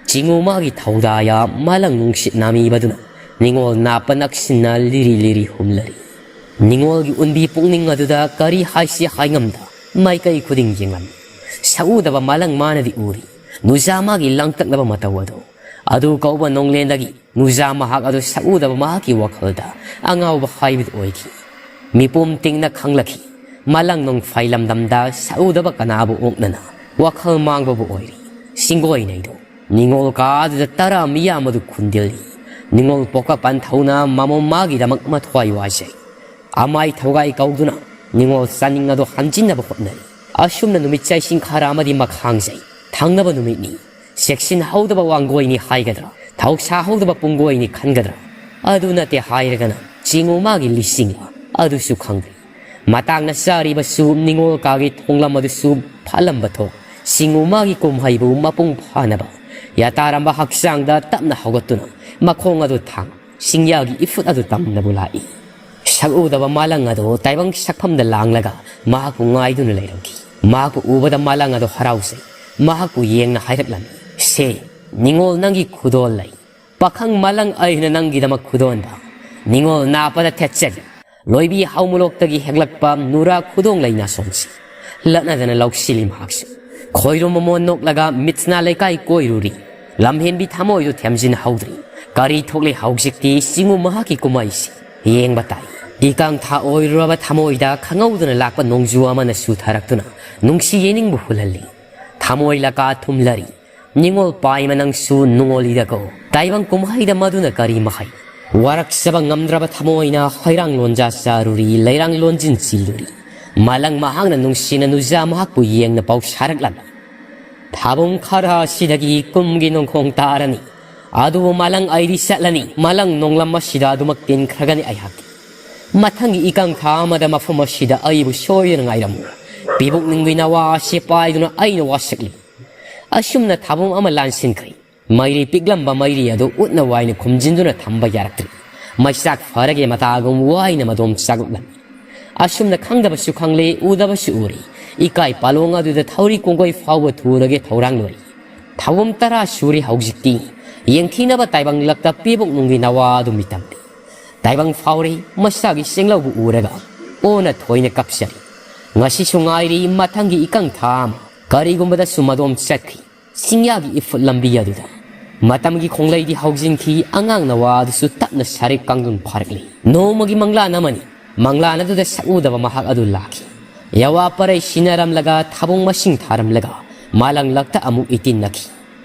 ꯆꯤꯡꯉꯨ ꯃꯥꯒꯤ ꯊꯧꯗꯥꯌꯥ ꯃꯥꯂꯪ ꯅꯨꯡꯁꯤꯠ ꯅꯥꯃꯤꯕꯗꯨꯅ ꯅꯤꯡꯉꯣꯜ ꯅꯥꯞꯄ ꯅꯛꯁꯤꯟꯅ ꯂꯤꯔꯤ ꯂꯤꯔꯤ ꯍꯨꯝꯂꯔꯤ꯫ ꯅꯤꯡꯉꯣꯜꯒꯤ ꯎꯟꯕꯤ ꯄꯨꯛꯅꯤꯡ ꯑꯗꯨꯗ ꯀꯔꯤ ꯍꯥꯏꯁꯤ ꯍꯥꯏꯉꯝꯗ ꯃꯥꯏꯀꯩ ꯈꯨꯗꯤꯡ ꯌꯦꯡꯂꯝꯃꯤ꯫ ꯁꯛꯎꯗꯕ ꯃꯥꯂꯪ ꯃꯥꯅꯗꯤ ꯎꯔꯤ꯫ ꯅꯨꯖꯥ ꯃꯥꯒꯤ ꯂꯥꯡꯇꯛꯅꯕ ꯃꯇꯧ ꯑꯗꯨ꯫ ꯑꯗꯨ ꯀꯧꯕ ꯅꯣꯡꯂꯦꯟꯗꯒꯤ ꯅꯨꯖꯥ ꯃꯍꯥꯛ ꯑꯗꯨ ꯁꯛꯎꯗꯕ ꯃꯍꯥꯛꯀꯤ ꯋꯥꯈꯜꯗ ꯑꯉꯥꯎꯕ ꯍꯥꯏꯕꯗꯨ ꯑꯣꯏꯈꯤ꯫ ꯃꯤꯄꯨꯝ ꯇꯤꯡꯅ ꯈꯪꯂꯛꯈꯤ꯫ ꯃꯥꯂꯪ ꯅꯣꯡꯐꯥꯏ ꯂꯝꯗꯝꯗ ꯁꯛꯎꯗꯕ ꯀꯅꯥꯕꯨ ꯑꯣꯛꯅꯅ ꯋꯥꯈꯜ ꯃꯥꯡꯕꯕꯨ ꯑꯣꯏꯔꯤ꯫ ꯁꯤꯡꯒꯣꯏꯅꯩꯗꯣ ꯅꯤꯡꯉꯣꯜ ꯀꯥ ꯑꯗꯨꯗ ꯇꯔꯥ ꯃꯤꯌꯥꯝ ꯑꯗꯨ ꯈꯨꯟꯗꯤꯜꯂꯤ꯫ ꯅꯤꯡꯉꯣꯜ ꯄꯣꯛꯀ ꯄꯟꯊꯧꯅ ꯃꯃꯣꯝ ꯃꯥꯒꯤꯗꯃꯛ ꯃꯊ꯭ꯋꯥꯏ ꯋꯥꯖꯩ꯫ ꯑꯃꯥꯏ ꯊꯧꯒꯥꯏ ꯀꯧꯗꯨꯅ ꯅꯤꯡꯉꯣꯜ ꯆꯥꯅꯤꯡ ꯑꯗꯨ ꯍꯟꯖꯤꯟꯅꯕ ꯍꯣꯠꯅꯔꯤ꯫ ꯑꯁꯨꯝꯅ ꯅꯨꯃꯤꯠ ꯆꯩꯁꯤꯡ ꯈꯔ ꯑꯃꯗꯤ ꯃꯈꯥꯡꯖꯩ꯫ ꯊꯪꯅꯕ ꯅꯨꯃꯤꯠꯅꯤ꯫ ꯆꯦꯛꯁꯤꯟꯍꯧꯗꯕ ꯋꯥꯡꯒꯣꯏꯅꯤ ꯍꯥꯏꯒꯗ꯭ꯔꯥ, ꯊꯧꯁꯥꯍꯧꯗꯕ ꯄꯨꯡꯒꯣꯏꯅꯤ ꯈꯟꯒꯗ꯭ꯔꯥ, ꯑꯗꯨ ꯅꯠꯇꯦ ꯍꯥꯏꯔꯒꯅ ꯆꯤꯡꯉꯨ ꯃꯥꯒꯤ ꯂꯤꯁꯤꯡꯂꯥ ꯑꯗꯨꯁꯨ ꯈꯪꯗꯦ꯫ ꯃꯇꯥꯡꯅ ꯆꯥꯔꯤꯕꯁꯨ ꯅꯤꯡꯉꯣꯜ ꯀꯥꯒꯤ ꯊꯣꯡꯂꯝ ꯑꯗꯨꯁꯨ ꯐꯥꯠꯂꯝꯕ ꯊꯣꯛ꯫ ꯆꯤꯡꯉꯨ ꯃꯥꯒꯤ ꯀꯨꯝꯍꯩꯕꯨ ꯃꯄꯨꯡ ꯐꯥꯅꯕ ꯌꯥꯇꯥꯔꯝꯕ ꯍꯛꯆꯥꯡꯗ ꯇꯞꯅ ꯍꯧꯒꯠꯇꯨꯅ ꯃꯈꯣꯡ ꯑꯗꯨ ꯊꯥꯡ ꯆꯤꯡꯌꯥꯒꯤ ꯏꯐꯨꯠ ꯑꯗꯨ ꯇꯝꯅꯕꯨ ꯂꯥꯛꯏ꯫ ꯁꯛꯎꯗꯕ ꯃꯥꯂꯪ ꯑꯗꯨ ꯇꯥꯏꯕꯪ ꯁꯛꯐꯝꯗ ꯂꯥꯡꯂꯒ ꯃꯍꯥꯛꯄꯨ ꯉꯥꯏꯗꯨꯅ ꯂꯩꯔꯝꯈꯤ꯫ ꯃꯍꯥꯛꯄꯨ ꯎꯕꯗ ꯃꯥꯂꯪ ꯑꯗꯨ ꯍꯔꯥꯎꯖꯩ꯫ ꯃꯍꯥꯛꯄꯨ ꯌꯦꯡꯅ ꯍꯥꯏꯔꯛꯂꯝꯃꯤ, "ꯁꯦ, ꯅꯤꯡꯉꯣꯜ ꯅꯪꯒꯤ ꯈꯨꯗꯣꯜ ꯂꯩ꯫ ꯄꯥꯈꯪ ꯃꯥꯂꯪ ꯑꯩꯅ ꯅꯪꯒꯤꯗꯃꯛ ꯈꯨꯗꯣꯟꯕ꯫ ꯅꯤꯡꯉꯣꯜ ꯅꯥꯞꯄꯗ ꯊꯦꯠꯆꯒꯦ꯫ ꯂꯣꯏꯕꯤ ꯍꯥꯎꯃꯣꯂꯣꯛꯇꯒꯤ ꯍꯦꯛꯂꯛꯄ ꯅꯨꯔꯥ ꯈꯨꯗꯣꯡ ꯂꯩ ꯅꯥꯁꯣꯝꯁꯤ"꯫ ꯂꯠꯅꯗꯅ ꯂꯧꯁꯤꯜꯂꯤ ꯃꯍꯥꯛꯁꯨ꯫ ꯈꯣꯏꯔꯨꯝ ꯃꯃꯣꯟ ꯅꯣꯛꯂꯒ ꯃꯤꯠꯁꯅꯥ ꯂꯩꯀꯥꯏ ꯀꯣꯏꯔꯨꯔꯤ꯫ ꯂꯝꯍꯦꯟꯕꯤ ꯊꯃꯣꯏꯗꯨ ꯊꯦꯝꯖꯤꯟꯍꯧꯗ꯭ꯔꯤ꯫ ꯀꯔꯤ ꯊꯣꯛꯂꯤ ꯍꯧꯖꯤꯛꯇꯤ ꯆꯤꯡꯉꯨ ꯃꯍꯥꯛꯀꯤ ꯀꯨꯝꯍꯩꯁꯤ ꯌꯦꯡꯕ ꯇꯥꯏ꯫ ꯏꯀꯪ ꯊꯥ ꯑꯣꯏꯔꯨꯔꯕ ꯊꯃꯣꯏꯗ ꯈꯪꯍꯧꯗꯅ ꯂꯥꯛꯄ ꯅꯣꯡꯖꯨ ꯑꯃꯅ ꯁꯨꯊꯔꯛꯇꯨꯅ ꯅꯨꯡꯁꯤ ꯌꯦꯅꯤꯡꯕꯨ ꯍꯨꯜꯍꯜꯂꯤ꯫ ꯊꯃꯣꯏ ꯂꯀꯥ ꯊꯨꯝꯂꯔꯤ꯫ ꯅꯤꯡꯉꯣꯜ ꯄꯥꯏꯃ ꯅꯪꯁꯨ ꯅꯨꯡꯉꯣꯜꯂꯤꯗꯀꯣ꯫ ꯇꯥꯏꯕꯪ ꯀꯨꯝꯍꯩꯗ ꯃꯗꯨꯅ ꯀꯔꯤ ꯃꯍꯩ? ꯋꯥꯔꯛꯆꯕ ꯉꯝꯗ꯭ꯔꯕ ꯊꯃꯣꯏꯅ ꯍꯩꯔꯥꯡ ꯂꯣꯟꯖꯥ ꯆꯥꯔꯨꯔꯤ, ꯂꯩꯔꯥꯡ ꯂꯣꯟꯖꯤꯟ ꯆꯤꯜꯂꯨꯔꯤ꯫ ꯃꯥꯂꯪ ꯃꯍꯥꯛꯅ ꯅꯨꯡꯁꯤꯅ ꯅꯨꯖꯥ ꯃꯍꯥꯛꯄꯨ ꯌꯦꯡꯅ ꯄꯥꯎ ꯁꯥꯔꯛꯂꯝꯃꯤ꯫ ꯊꯥꯕꯨꯡ ꯈꯔ ꯑꯁꯤꯗꯒꯤ ꯀꯨꯝꯒꯤ ꯅꯣꯡꯈꯣꯡ ꯇꯥꯔꯅꯤ꯫ ꯑꯗꯨꯕꯨ ꯃꯥꯂꯪ ꯑꯩꯗꯤ ꯆꯠꯂꯅꯤ꯫ ꯃꯥꯂꯪ ꯅꯣꯡꯂꯝ ꯑꯁꯤꯗ ꯑꯗꯨꯃꯛ ꯇꯤꯟꯈ꯭ꯔꯒꯅꯤ ꯑꯩꯍꯥꯛꯇꯤ꯫ ꯃꯊꯪꯒꯤ ꯏꯀꯪ ꯊꯥ ꯑꯃꯗ ꯃꯐꯝ ꯑꯁꯤꯗ ꯑꯩꯕꯨ ꯁꯣꯏꯗꯅ ꯉꯥꯏꯔꯝꯃꯨ꯫ ꯏꯕꯨꯛꯅꯤꯡꯒꯤ ꯅꯋꯥ ꯑꯁꯤ ꯄꯥꯏꯗꯨꯅ ꯑꯩꯅ ꯋꯥꯁꯛꯂꯤ꯫ ꯑꯁꯨꯝꯅ ꯊꯥꯕꯨꯝ ꯑꯃ ꯂꯥꯟꯁꯤꯟꯈ꯭ꯔꯦ꯫ ꯃꯩꯔꯤ ꯄꯤꯛꯂꯝꯕ ꯃꯩꯔꯤ ꯑꯗꯨ ꯎꯠꯅ ꯋꯥꯏꯅ ꯈꯨꯝꯖꯤꯟꯗꯨꯅ ꯊꯝꯕ ꯌꯥꯔꯛꯇ꯭ꯔꯦ꯫ ꯃꯩꯆꯥꯛ ꯐꯔꯒꯦ ꯃꯇꯥꯒꯨꯝ ꯋꯥꯏꯅ ꯃꯗꯣꯝ ꯆꯥꯛꯂꯛꯂꯝꯃꯤ꯫ ꯑꯁꯨꯝꯅ ꯈꯪꯗꯕꯁꯨ ꯈꯪꯂꯦ, ꯎꯗꯕꯁꯨ ꯎꯔꯦ꯫ ꯏꯀꯥꯏ ꯄꯥꯂꯣꯡ ꯑꯗꯨꯗ ꯊꯧꯔꯤ ꯀꯣꯡꯒꯣꯏ ꯐꯥꯎꯕ ꯊꯨꯔꯒꯦ ꯊꯧꯔꯥꯡ ꯂꯣꯏꯔꯦ꯫ ꯊꯥꯕꯨꯝ ꯇꯔꯥ ꯁꯨꯔꯦ ꯍꯧꯖꯤꯛꯇꯤ꯫ ꯌꯦꯡꯊꯤꯅꯕ ꯇꯥꯏꯕꯪ ꯂꯛꯇ ꯄꯤꯕꯨꯛꯅꯨꯡꯒꯤ ꯅꯋꯥ ꯑꯗꯨ ꯃꯤꯇꯝꯂꯦ꯫ ꯇꯥꯏꯕꯪ ꯐꯥꯎꯔꯦ, ꯃꯁꯥꯒꯤ ꯆꯦꯡꯂꯧꯕꯨ ꯎꯔꯒ ꯑꯣꯟꯅ ꯊꯣꯏꯅ ꯀꯞꯆꯔꯦ꯫ ꯉꯁꯤꯁꯨ ꯉꯥꯏꯔꯤ ꯃꯊꯪꯒꯤ ꯏꯀꯪ ꯊꯥ ꯑꯃ꯫ ꯀꯔꯤꯒꯨꯝꯕꯗꯁꯨ ꯃꯗꯣꯝ ꯆꯠꯈꯤ꯫ ꯆꯤꯡꯌꯥꯒꯤ ꯏꯐꯨꯠ ꯂꯝꯕꯤ ꯑꯗꯨꯗ ꯃꯇꯝꯒꯤ ꯈꯣꯡꯂꯩꯗꯤ ꯍꯧꯖꯤꯟꯈꯤ꯫ ꯑꯉꯥꯡ ꯅꯋꯥ ꯑꯗꯨꯁꯨ ꯇꯞꯅ ꯁꯥꯔꯦꯛ ꯀꯥꯡꯂꯨꯟ ꯐꯥꯔꯛꯂꯤ꯫ ꯅꯣꯡꯃꯒꯤ ꯃꯪꯂꯥꯟ ꯑꯃꯅꯤ꯫ ꯃꯪꯂꯥꯟ ꯑꯗꯨꯗ ꯁꯛꯎꯗꯕ ꯃꯍꯥꯛ ꯑꯗꯨ ꯂꯥꯛꯈꯤ꯫ ꯌꯥꯋꯥ ꯄꯔꯩ ꯁꯤꯟꯅꯔꯝꯂꯒ ꯊꯥꯕꯨꯡ ꯃꯁꯤꯡ ꯊꯥꯔꯝꯂꯒ ꯃꯥꯂꯪꯂꯛꯇ ꯑꯃꯨꯛ ꯏꯇꯤꯟꯅꯈꯤ꯫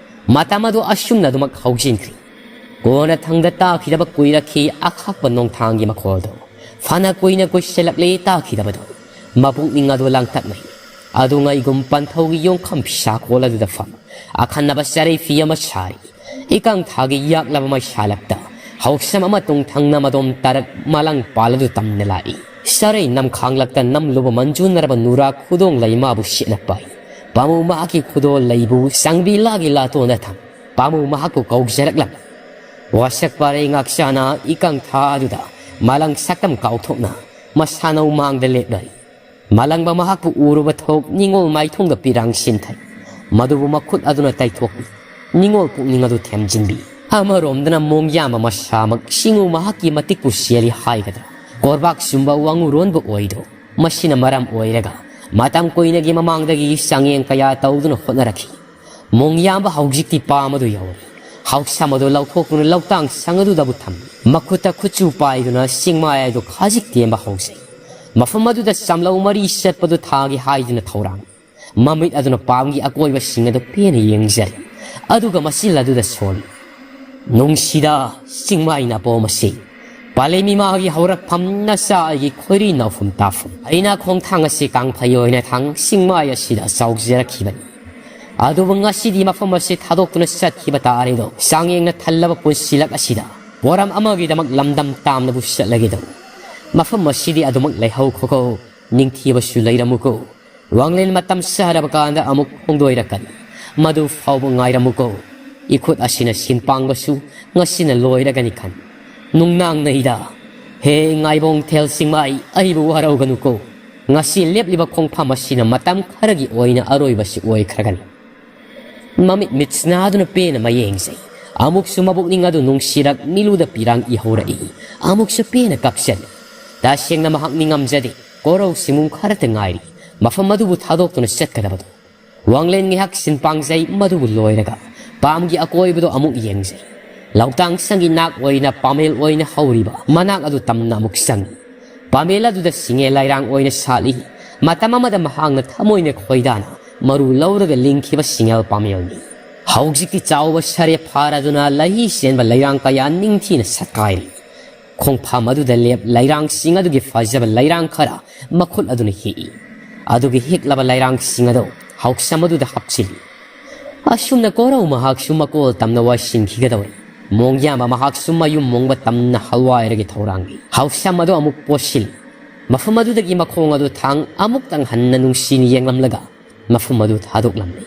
ꯃꯇꯝ ꯑꯗꯨ ꯑꯁꯨꯝꯅ ꯑꯗꯨꯃꯛ ꯍꯧꯖꯤꯟꯈ꯭ꯔꯤ꯫ ꯀꯣꯟꯅꯊꯪꯗ ꯇꯥꯈꯤꯗꯕ ꯀꯨꯏꯔꯛꯈꯤ ꯑꯈꯥꯛꯄ ꯅꯣꯡꯊꯥꯡꯒꯤ ꯃꯈꯣꯜꯗꯨ꯫ ꯐꯅ ꯀꯨꯏꯅ ꯀꯨꯏꯁꯤꯜꯂꯛꯂꯦ ꯇꯥꯈꯤꯗꯕꯗꯨ꯫ ꯃꯄꯨꯛꯅꯤꯡ ꯑꯗꯨ ꯂꯥꯡꯇꯛꯅꯩ꯫ ꯑꯗꯨꯉꯩꯒꯨꯝ ꯄꯟꯊꯧꯒꯤ ꯌꯣꯡꯈꯝ ꯐꯤꯁꯥ ꯀꯣꯜ ꯑꯗꯨꯗ ꯐꯝ ꯑꯈꯟꯅꯕ ꯆꯔꯩ ꯐꯤ ꯑꯃ ꯁꯥꯔꯤ꯫ ꯏꯀꯪ ꯊꯥꯒꯤ ꯌꯥꯛꯂꯕ ꯃꯩꯁꯥꯂꯛꯇ ꯍꯧꯁꯝ ꯑꯃ ꯇꯨꯡꯊꯪꯅ ꯃꯗꯣꯝ ꯇꯔꯛ ꯃꯥꯂꯪ ꯄꯥꯜ ꯑꯗꯨ ꯇꯝꯅ ꯂꯥꯛꯏ꯫ ꯆꯔꯩ ꯅꯝꯈꯥꯡꯂꯛꯇ ꯅꯝꯂꯨꯕ ꯃꯟꯖꯨꯅꯔꯕ ꯅꯨꯔꯥ ꯈꯨꯗꯣꯡ ꯂꯩ ꯃꯥꯕꯨ ꯁꯦꯠꯅ ꯄꯥꯏ꯫ ꯄꯥꯃꯨ ꯃꯍꯥꯛꯀꯤ ꯈꯨꯗꯣꯜ ꯂꯩꯕꯨ ꯆꯪꯕꯤ ꯂꯥꯒꯤ ꯂꯥꯇꯣꯟꯗ ꯊꯝ꯫ ꯄꯥꯃꯨ ꯃꯍꯥꯛꯄꯨ ꯀꯧꯖꯔꯛꯂꯝꯃꯤ꯫ ꯋꯥꯁꯛ ꯄꯥꯔꯩ ꯉꯥꯛꯆꯥꯅ ꯏꯀꯪ ꯊꯥ ꯑꯗꯨꯗ ꯃꯥꯂꯪ ꯁꯛꯇꯝ ꯀꯥꯎꯊꯣꯛꯅ ꯃꯁꯥꯅꯧ ꯃꯥꯡꯗ ꯂꯦꯞꯂꯔꯤ꯫ ꯃꯥꯂꯪꯕ ꯃꯍꯥꯛꯄꯨ ꯎꯔꯨꯕ ꯊꯣꯛ ꯅꯤꯉꯣꯜ ꯃꯥꯏꯊꯣꯡꯗ ꯄꯤꯔꯥꯡ ꯁꯤꯟꯊꯩ꯫ ꯃꯗꯨꯕꯨ ꯃꯈꯨꯠ ꯑꯗꯨꯅ ꯇꯩꯊꯣꯛꯄꯤ꯫ ꯅꯤꯉꯣꯜ ꯄꯨꯛꯅꯤꯡ ꯑꯗꯨ ꯊꯦꯝꯖꯤꯟꯕꯤ꯫ ꯑꯃꯔꯣꯝꯗꯅ ꯃꯣꯡꯌꯥꯝꯕ ꯃꯁꯥꯃꯛ ꯁꯤꯡꯎ ꯃꯍꯥꯛꯀꯤ ꯃꯇꯤꯛꯄꯨ ꯆꯦꯜꯂꯤ ꯍꯥꯏꯒꯗ꯭ꯔꯥ? ꯀꯣꯔꯕꯥꯛ ꯆꯨꯝꯕ ꯋꯥꯉꯨꯔꯣꯟꯕ ꯑꯣꯏꯗ꯭ꯔꯣ? ꯃꯁꯤꯅ ꯃꯔꯝ ꯑꯣꯏꯔꯒ ꯃꯇꯝ ꯀꯨꯏꯅꯒꯤ ꯃꯃꯥꯡꯗꯒꯤ ꯆꯥꯡꯌꯦꯡ ꯀꯌꯥ ꯇꯧꯗꯨꯅ ꯍꯣꯠꯅꯔꯛꯈꯤ꯫ ꯃꯣꯡꯌꯥꯝꯕ ꯍꯧꯖꯤꯛꯇꯤ ꯄꯥꯝ ꯑꯗꯨ ꯌꯧꯔꯦ꯫ ꯍꯥꯎꯁꯝ ꯑꯗꯨ ꯂꯧꯊꯣꯛꯇꯨꯅ ꯂꯧꯇꯥꯡ ꯁꯪ ꯑꯗꯨꯗꯕꯨ ꯊꯝꯃꯤ꯫ ꯃꯈꯨꯠꯇ ꯈꯨꯠꯁꯨ ꯄꯥꯏꯗꯨꯅ ꯆꯤꯡꯃꯥꯏ ꯑꯗꯨ ꯈꯖꯤꯛ ꯇꯦꯝꯕ ꯍꯧꯖꯩ꯫ ꯃꯐꯝ ꯑꯗꯨꯗ ꯆꯥꯝꯂꯧ ꯃꯔꯤ ꯆꯠꯄꯗꯨ ꯊꯥꯒꯦ ꯍꯥꯏꯗꯨꯅ ꯊꯧꯔꯥꯡ꯫ ꯃꯃꯤꯠ ꯑꯗꯨꯅ ꯄꯥꯝꯒꯤ ꯑꯀꯣꯏꯕꯁꯤꯡ ꯑꯗꯨ ꯄꯦꯟꯅ ꯌꯦꯡꯖꯔꯤ꯫ ꯑꯗꯨꯒ ꯃꯆꯤꯜ ꯑꯗꯨꯗ ꯁꯣꯜꯂꯤ꯫ ꯅꯨꯡꯁꯤꯗ ꯆꯤꯡꯃꯥꯏ ꯅꯥꯄꯣꯝ ꯑꯁꯤ꯫ ꯄꯥꯂꯦꯝ ꯏꯃꯥꯒꯤ ꯍꯧꯔꯛꯐꯝ ꯅꯆꯥ ꯑꯩꯒꯤ ꯈꯣꯏꯔꯤ ꯅꯥꯎꯐꯝ ꯇꯥꯐꯝ꯫ ꯑꯩꯅ ꯈꯣꯡꯊꯥꯡ ꯑꯁꯤ ꯀꯥꯡꯐꯩ ꯑꯣꯏꯅ ꯊꯥꯡ ꯆꯤꯡꯃꯥꯏ ꯑꯁꯤꯗ ꯆꯥꯎꯖꯔꯛꯈꯤꯕꯅꯤ꯫ ꯑꯗꯨꯕꯨ ꯉꯁꯤꯗꯤ ꯃꯐꯝ ꯑꯁꯤ ꯊꯥꯗꯣꯛꯇꯨꯅ ꯆꯠꯈꯤꯕ ꯇꯥꯔꯦꯗꯣ꯫ ꯆꯥꯡꯌꯦꯡꯅ ꯊꯜꯂꯕ ꯄꯨꯟꯁꯤꯂꯛ ꯑꯁꯤꯗ ꯄꯣꯔꯝ ꯑꯃꯒꯤꯗꯃꯛ ꯂꯝꯗꯝ ꯇꯥꯝꯅꯕꯨ ꯆꯠꯂꯒꯦꯗꯣ꯫ ꯃꯐꯝ ꯑꯁꯤꯗꯤ ꯑꯗꯨꯃꯛ ꯂꯩꯍꯧꯈꯣꯀꯣ꯫ ꯅꯤꯡꯊꯤꯕꯁꯨ ꯂꯩꯔꯝꯃꯨꯀꯣ꯫ ꯋꯥꯡꯂꯦꯟ ꯃꯇꯝ ꯆꯥꯔꯕ ꯀꯥꯟꯗ ꯑꯃꯨꯛ ꯐꯣꯡꯗꯣꯏꯔꯛꯀꯅꯤ꯫ ꯃꯗꯨ ꯐꯥꯎꯕ ꯉꯥꯏꯔꯝꯃꯨꯀꯣ꯫ ꯏꯈꯨꯠ ꯑꯁꯤꯅ ꯁꯤꯟ ꯄꯥꯡꯕꯁꯨ ꯉꯁꯤꯅ ꯂꯣꯏꯔꯒꯅꯤ ꯈꯟ꯫ ꯅꯨꯡꯅꯥꯡꯅꯩꯗ꯫ ꯍꯦ ꯉꯥꯏꯕꯣꯡ ꯊꯦꯜ ꯁꯤꯡꯃꯥꯏ, ꯑꯩꯕꯨ ꯋꯥꯔꯧꯒꯅꯨꯀꯣ꯫ ꯉꯁꯤ ꯂꯦꯞꯂꯤꯕ ꯈꯣꯡꯐꯝ ꯑꯁꯤꯅ ꯃꯇꯝ ꯈꯔꯒꯤ ꯑꯣꯏꯅ ꯑꯔꯣꯏꯕꯁꯤ ꯑꯣꯏꯈ꯭ꯔꯒꯅꯤ꯫ ꯃꯃꯤꯠ ꯃꯤꯠꯁꯤꯅꯥꯗꯨꯅ ꯄꯦꯟꯅ ꯃꯌꯦꯡꯖꯩ꯫ ꯑꯃꯨꯛꯁꯨ ꯃꯕꯨꯛꯅꯤꯡ ꯑꯗꯨ ꯅꯨꯡꯁꯤꯔꯛ ꯃꯤꯂꯨꯗ ꯄꯤꯔꯥꯡ ꯏꯍꯧꯔꯛꯏ꯫ ꯑꯃꯨꯛꯁꯨ ꯄꯦꯟꯅ ꯀꯞꯆꯜꯂꯤ꯫ ꯇꯁꯦꯡꯅ ꯃꯍꯥꯛ ꯅꯤꯡꯉꯝꯖꯗꯦ꯫ ꯀꯣꯔꯧ ꯁꯤꯃꯨꯡ ꯈꯔꯇ ꯉꯥꯏꯔꯤ꯫ ꯃꯐꯝ ꯑꯗꯨꯕꯨ ꯊꯥꯗꯣꯛꯇꯨꯅ ꯆꯠꯀꯗꯕꯗꯨ꯫ ꯋꯥꯡꯂꯦꯟ ꯉꯥꯏꯍꯥꯛ ꯁꯤꯟ ꯄꯥꯡꯖꯩ, ꯃꯗꯨꯕꯨ ꯂꯣꯏꯔꯒ ꯄꯥꯝꯒꯤ ꯑꯀꯣꯏꯕꯗꯨ ꯑꯃꯨꯛ ꯌꯦꯡꯖꯩ꯫ ꯂꯧꯇꯥꯡ ꯁꯪꯒꯤ ꯅꯥꯛ ꯑꯣꯏꯅ ꯄꯥꯃꯦꯜ ꯑꯣꯏꯅ ꯍꯧꯔꯤꯕ ꯃꯅꯥꯛ ꯑꯗꯨ ꯇꯝꯅ ꯑꯃꯨꯛ ꯆꯪꯏ꯫ ꯄꯥꯃꯦꯜ ꯑꯗꯨꯗ ꯁꯤꯡꯉꯦ ꯂꯩꯔꯥꯡ ꯑꯣꯏꯅ ꯁꯥꯠꯂꯤ꯫ ꯃꯇꯝ ꯑꯃꯗ ꯃꯍꯥꯛꯅ ꯊꯃꯣꯏꯅ ꯈꯣꯏꯗꯥꯅ ꯃꯔꯨ ꯂꯧꯔꯒ ꯂꯤꯡꯈꯤꯕ ꯁꯤꯡꯉꯦꯜ ꯄꯥꯃꯦꯜꯅꯤ꯫ ꯍꯧꯖꯤꯛꯇꯤ ꯆꯥꯎꯕ ꯁꯔꯦ ꯐꯥꯔꯗꯨꯅ ꯂꯩꯍꯤ ꯆꯦꯟꯕ ꯂꯩꯔꯥꯡ ꯀꯌꯥ ꯅꯤꯡꯊꯤꯅ ꯁꯠꯀꯥꯏꯔꯤ꯫ ꯈꯣꯡꯐꯝ ꯑꯗꯨꯗ ꯂꯦꯞ ꯂꯩꯔꯥꯡꯁꯤꯡ ꯑꯗꯨꯒꯤ ꯐꯖꯕ ꯂꯩꯔꯥꯡ ꯈꯔ ꯃꯈꯨꯠ ꯑꯗꯨꯅ ꯍꯦꯛꯏ꯫ ꯑꯗꯨꯒꯤ ꯍꯦꯛꯂꯕ ꯂꯩꯔꯥꯡꯁꯤꯡ ꯑꯗꯨ ꯍꯥꯎꯁꯝ ꯑꯗꯨꯗ ꯍꯥꯞꯆꯤꯜꯂꯤ꯫ ꯑꯁꯨꯝꯅ ꯀꯣꯔꯧ ꯃꯍꯥꯛꯁꯨ ꯃꯀꯣꯜ ꯇꯝꯅ ꯋꯥꯏꯁꯤꯟꯈꯤꯒꯗꯧꯔꯤ꯫ ꯃꯣꯡꯌꯥꯝꯕ ꯃꯍꯥꯛꯁꯨ ꯃꯌꯨꯝ ꯃꯣꯡꯕ ꯇꯝꯅ ꯍꯜꯋꯥꯏꯔꯒꯤ ꯊꯧꯔꯥꯡꯅꯤ꯫ ꯍꯥꯎꯁꯝ ꯑꯗꯨ ꯑꯃꯨꯛ ꯄꯣꯠꯁꯤꯜꯂꯤ꯫ ꯃꯐꯝ ꯑꯗꯨꯗꯒꯤ ꯃꯈꯣꯡ ꯑꯗꯨ ꯊꯥꯡ ꯑꯃꯨꯛꯇꯪ ꯍꯟꯅ ꯅꯨꯡꯁꯤꯅ ꯌꯦꯡꯂꯝꯂꯒ ꯃꯐꯝ ꯑꯗꯨ ꯊꯥꯗꯣꯛꯂꯝꯃꯤ꯫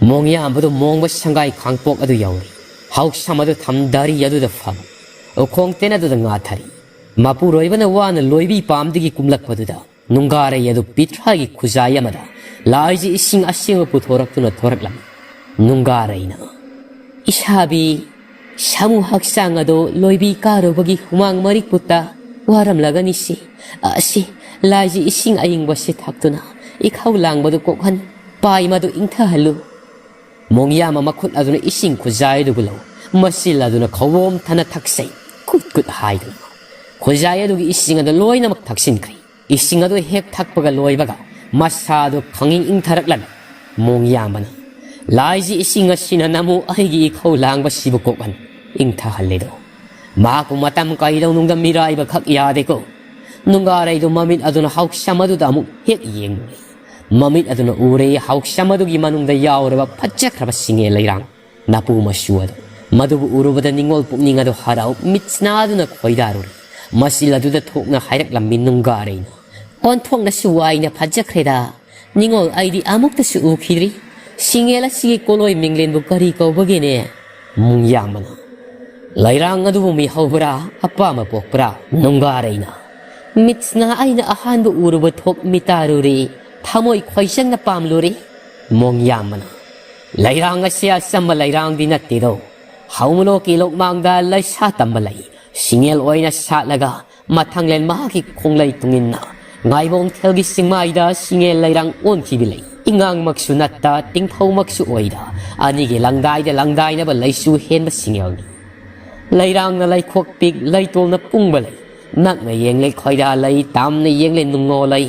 ꯃꯣꯡꯌꯥꯝꯕꯗꯨ ꯃꯣꯡꯕ ꯁꯪꯒꯥꯏ ꯈꯥꯡꯄꯣꯛ ꯑꯗꯨ ꯌꯧꯔꯤ꯫ ꯍꯥꯎꯁꯝ ꯑꯗꯨ ꯊꯝꯗꯔꯤ ꯑꯗꯨꯗ ꯐꯝ ꯎꯈꯣꯡ ꯇꯦꯟ ꯑꯗꯨꯗ ꯉꯥꯊꯔꯤ꯫ ꯃꯄꯨꯔꯣꯏꯕꯅ ꯋꯥꯅ ꯂꯣꯏꯕꯤ ꯄꯥꯝꯗꯒꯤ ꯀꯨꯝꯂꯛꯄꯗꯨꯗ ꯅꯨꯡꯒꯥꯔꯩ ꯑꯗꯨ ꯄꯤꯊ꯭ꯔꯥꯒꯤ ꯈꯨꯖꯥꯏ ꯑꯃꯗ ꯂꯥꯏꯖꯤ ꯏꯁꯤꯡ ꯑꯁꯦꯡꯕ ꯄꯨꯊꯣꯔꯛꯇꯨꯅ ꯊꯣꯔꯛꯂꯝꯃꯤ꯫ ꯅꯨꯡꯒꯥꯔꯩꯅ, "ꯏꯁꯥꯕꯤ, ꯁꯥꯃꯨ ꯍꯛꯆꯥꯡ ꯑꯗꯣ ꯂꯣꯏꯕꯤ ꯀꯥꯔꯨꯕꯒꯤ ꯍꯨꯃꯥꯡ ꯃꯔꯤꯛꯄꯨꯠꯇ ꯋꯥꯔꯝꯂꯒꯅꯤꯁꯤ꯫ ꯑꯁꯤ, ꯂꯥꯏꯖꯤ ꯏꯁꯤꯡ ꯑꯏꯪꯕꯁꯤ ꯊꯛꯇꯨꯅ ꯏꯈꯧ ꯂꯥꯡꯕꯗꯨ ꯀꯣꯛꯍꯟ, ꯄꯥꯏ ꯃꯗꯨ ꯏꯪꯊꯍꯜꯂꯨ꯫" ꯃꯣꯡꯌꯥꯝꯕ ꯃꯈꯨꯠ ꯑꯗꯨꯅ ꯏꯁꯤꯡ ꯈꯨꯖꯥꯏ ꯑꯗꯨꯕꯨ ꯂꯧ, ꯃꯆꯤꯜ ꯑꯗꯨꯅ ꯈꯧꯋꯣꯝ ꯊꯅ ꯊꯛꯆꯩ, ꯀꯨꯠ ꯀꯨꯠ ꯍꯥꯏꯗꯨꯅ꯫ ꯈꯨꯖꯥꯏ ꯑꯗꯨꯒꯤ ꯏꯁꯤꯡ ꯑꯗꯨ ꯂꯣꯏꯅꯃꯛ ꯊꯛꯆꯤꯟꯈ꯭ꯔꯦ꯫ ꯏꯁꯤꯡ ꯑꯗꯨ ꯍꯦꯛ ꯊꯛꯄꯒ ꯂꯣꯏꯕꯒ ꯃꯁꯥꯗꯨ ꯈꯪꯏꯪ ꯏꯪꯊꯔꯛꯂꯝꯃꯤ꯫ ꯃꯣꯡꯌꯥꯝꯕꯅ, "ꯂꯥꯏꯖꯤ ꯏꯁꯤꯡ ꯑꯁꯤꯅ ꯅꯃꯨ ꯑꯩꯒꯤ ꯏꯈꯧ ꯂꯥꯡꯕꯁꯤꯕꯨ ꯀꯣꯛꯍꯟ ꯏꯪꯊꯍꯜꯂꯤꯗꯣ꯫ ꯃꯍꯥꯛꯄꯨ ꯃꯇꯝ ꯀꯩꯗꯧꯅꯨꯡꯗ ꯃꯤꯔꯥꯏꯕ ꯈꯛ ꯌꯥꯗꯦꯀꯣ꯫" ꯅꯨꯡꯒꯥꯔꯩꯗꯨ ꯃꯃꯤꯠ ꯑꯗꯨꯅ ꯍꯥꯎꯁꯝ ꯑꯗꯨꯗ ꯑꯃꯨꯛ ꯍꯦꯛ ꯌꯦꯡꯂꯨꯔꯦ꯫ ꯃꯃꯤꯠ ꯑꯗꯨꯅ ꯎꯔꯦ ꯍꯥꯎꯁꯝ ꯑꯗꯨꯒꯤ ꯃꯅꯨꯡꯗ ꯌꯥꯎꯔꯕ ꯐꯖꯈ꯭ꯔꯕ ꯁꯤꯡꯉꯦ ꯂꯩꯔꯥꯡ ꯅꯥꯄꯨ ꯃꯆꯨ ꯑꯗꯨ꯫ ꯃꯗꯨꯕꯨ ꯎꯔꯨꯕꯗ ꯅꯤꯡꯉꯣꯜ ꯄꯨꯛꯅꯤꯡ ꯑꯗꯨ ꯍꯔꯥꯎ ꯃꯤꯠꯁꯅꯥꯗꯨꯅ ꯈꯣꯏꯗꯥꯔꯨꯔꯦ꯫ ꯃꯆꯤꯜ ꯑꯗꯨꯗ ꯊꯣꯛꯅ ꯍꯥꯏꯔꯛꯂꯝꯃꯤ ꯅꯨꯡꯒꯥꯔꯩꯅ, "ꯑꯣꯟꯊꯣꯛꯅꯁꯨ ꯋꯥꯏꯅ ꯐꯖꯈ꯭ꯔꯦꯗ꯫ "ꯅꯤꯡꯉꯣꯜ, ꯑꯩꯗꯤ ꯑꯃꯨꯛꯇꯁꯨ ꯎꯈꯤꯗ꯭ꯔꯤ꯫ ꯁꯤꯡꯉꯦꯜ ꯑꯁꯤꯒꯤ ꯀꯣꯂꯣꯏ ꯃꯤꯡꯂꯦꯟꯕꯨ ꯀꯔꯤ ꯀꯧꯕꯒꯦꯅꯦ?" ꯃꯣꯡꯌꯥꯝꯕꯅ, "ꯂꯩꯔꯥꯡ ꯑꯗꯨꯕꯨ ꯃꯤꯍꯧꯕ꯭ꯔꯥ, ꯑꯄꯥꯝꯕ ꯄꯣꯛꯄ꯭ꯔꯥ?" ꯅꯨꯡꯒꯥꯔꯩꯅ, "ꯃꯤꯠꯁꯤꯅ ꯑꯩꯅ ꯑꯍꯥꯟꯕ ꯎꯔꯨꯕ ꯊꯣꯛ ꯃꯤꯇꯥꯔꯨꯔꯦ, ꯊꯃꯣꯏ ꯈꯣꯏꯆꯪꯅ ꯄꯥꯝꯂꯨꯔꯦ꯫" ꯃꯣꯡꯌꯥꯝꯕꯅ, "ꯂꯩꯔꯥꯡ ꯑꯁꯤ ꯑꯆꯝꯕ ꯂꯩꯔꯥꯡꯗꯤ ꯅꯠꯇꯦꯗꯣ꯫ ꯍꯧꯃꯂꯣꯛꯀꯤ ꯂꯣꯛꯃꯥꯡꯗ ꯂꯩꯁꯥ ꯇꯝꯕ ꯂꯩ꯫ ꯁꯤꯡꯉꯦꯜ ꯑꯣꯏꯅ ꯁꯥꯠꯂꯒ ꯃꯊꯪꯂꯦꯟ ꯃꯍꯥꯛꯀꯤ ꯈꯣꯡꯂꯩ ꯇꯨꯡꯏꯟꯅ ꯉꯥꯏꯕꯣꯡꯊꯦꯜꯒꯤ ꯆꯤꯡꯃꯥꯏꯗ ꯁꯤꯡꯉꯦꯜ ꯂꯩꯔꯥꯡ ꯑꯣꯟꯈꯤꯕ ꯂꯩ꯫ ꯏꯉꯥꯡꯃꯛꯁꯨ ꯅꯠꯇ ꯇꯤꯡꯊꯧꯃꯛꯁꯨ ꯑꯣꯏꯗ ꯑꯅꯤꯒꯤ ꯂꯪꯗꯥꯏꯗ ꯂꯪꯗꯥꯏꯅꯕ ꯂꯩꯁꯨ ꯍꯦꯟꯕ ꯁꯤꯡꯉꯦꯜꯅꯤ꯫ ꯂꯩꯔꯥꯡꯅ ꯂꯩꯈꯣꯛ ꯄꯤꯛ ꯂꯩꯇꯣꯜꯅ ꯄꯨꯡꯕ ꯂꯩ꯫ ꯅꯛꯅ ꯌꯦꯡꯂꯦ ꯈꯣꯏꯔꯥ ꯂꯩ, ꯇꯥꯝꯅ ꯌꯦꯡꯂꯦ ꯅꯨꯡꯉꯣ ꯂꯩ꯫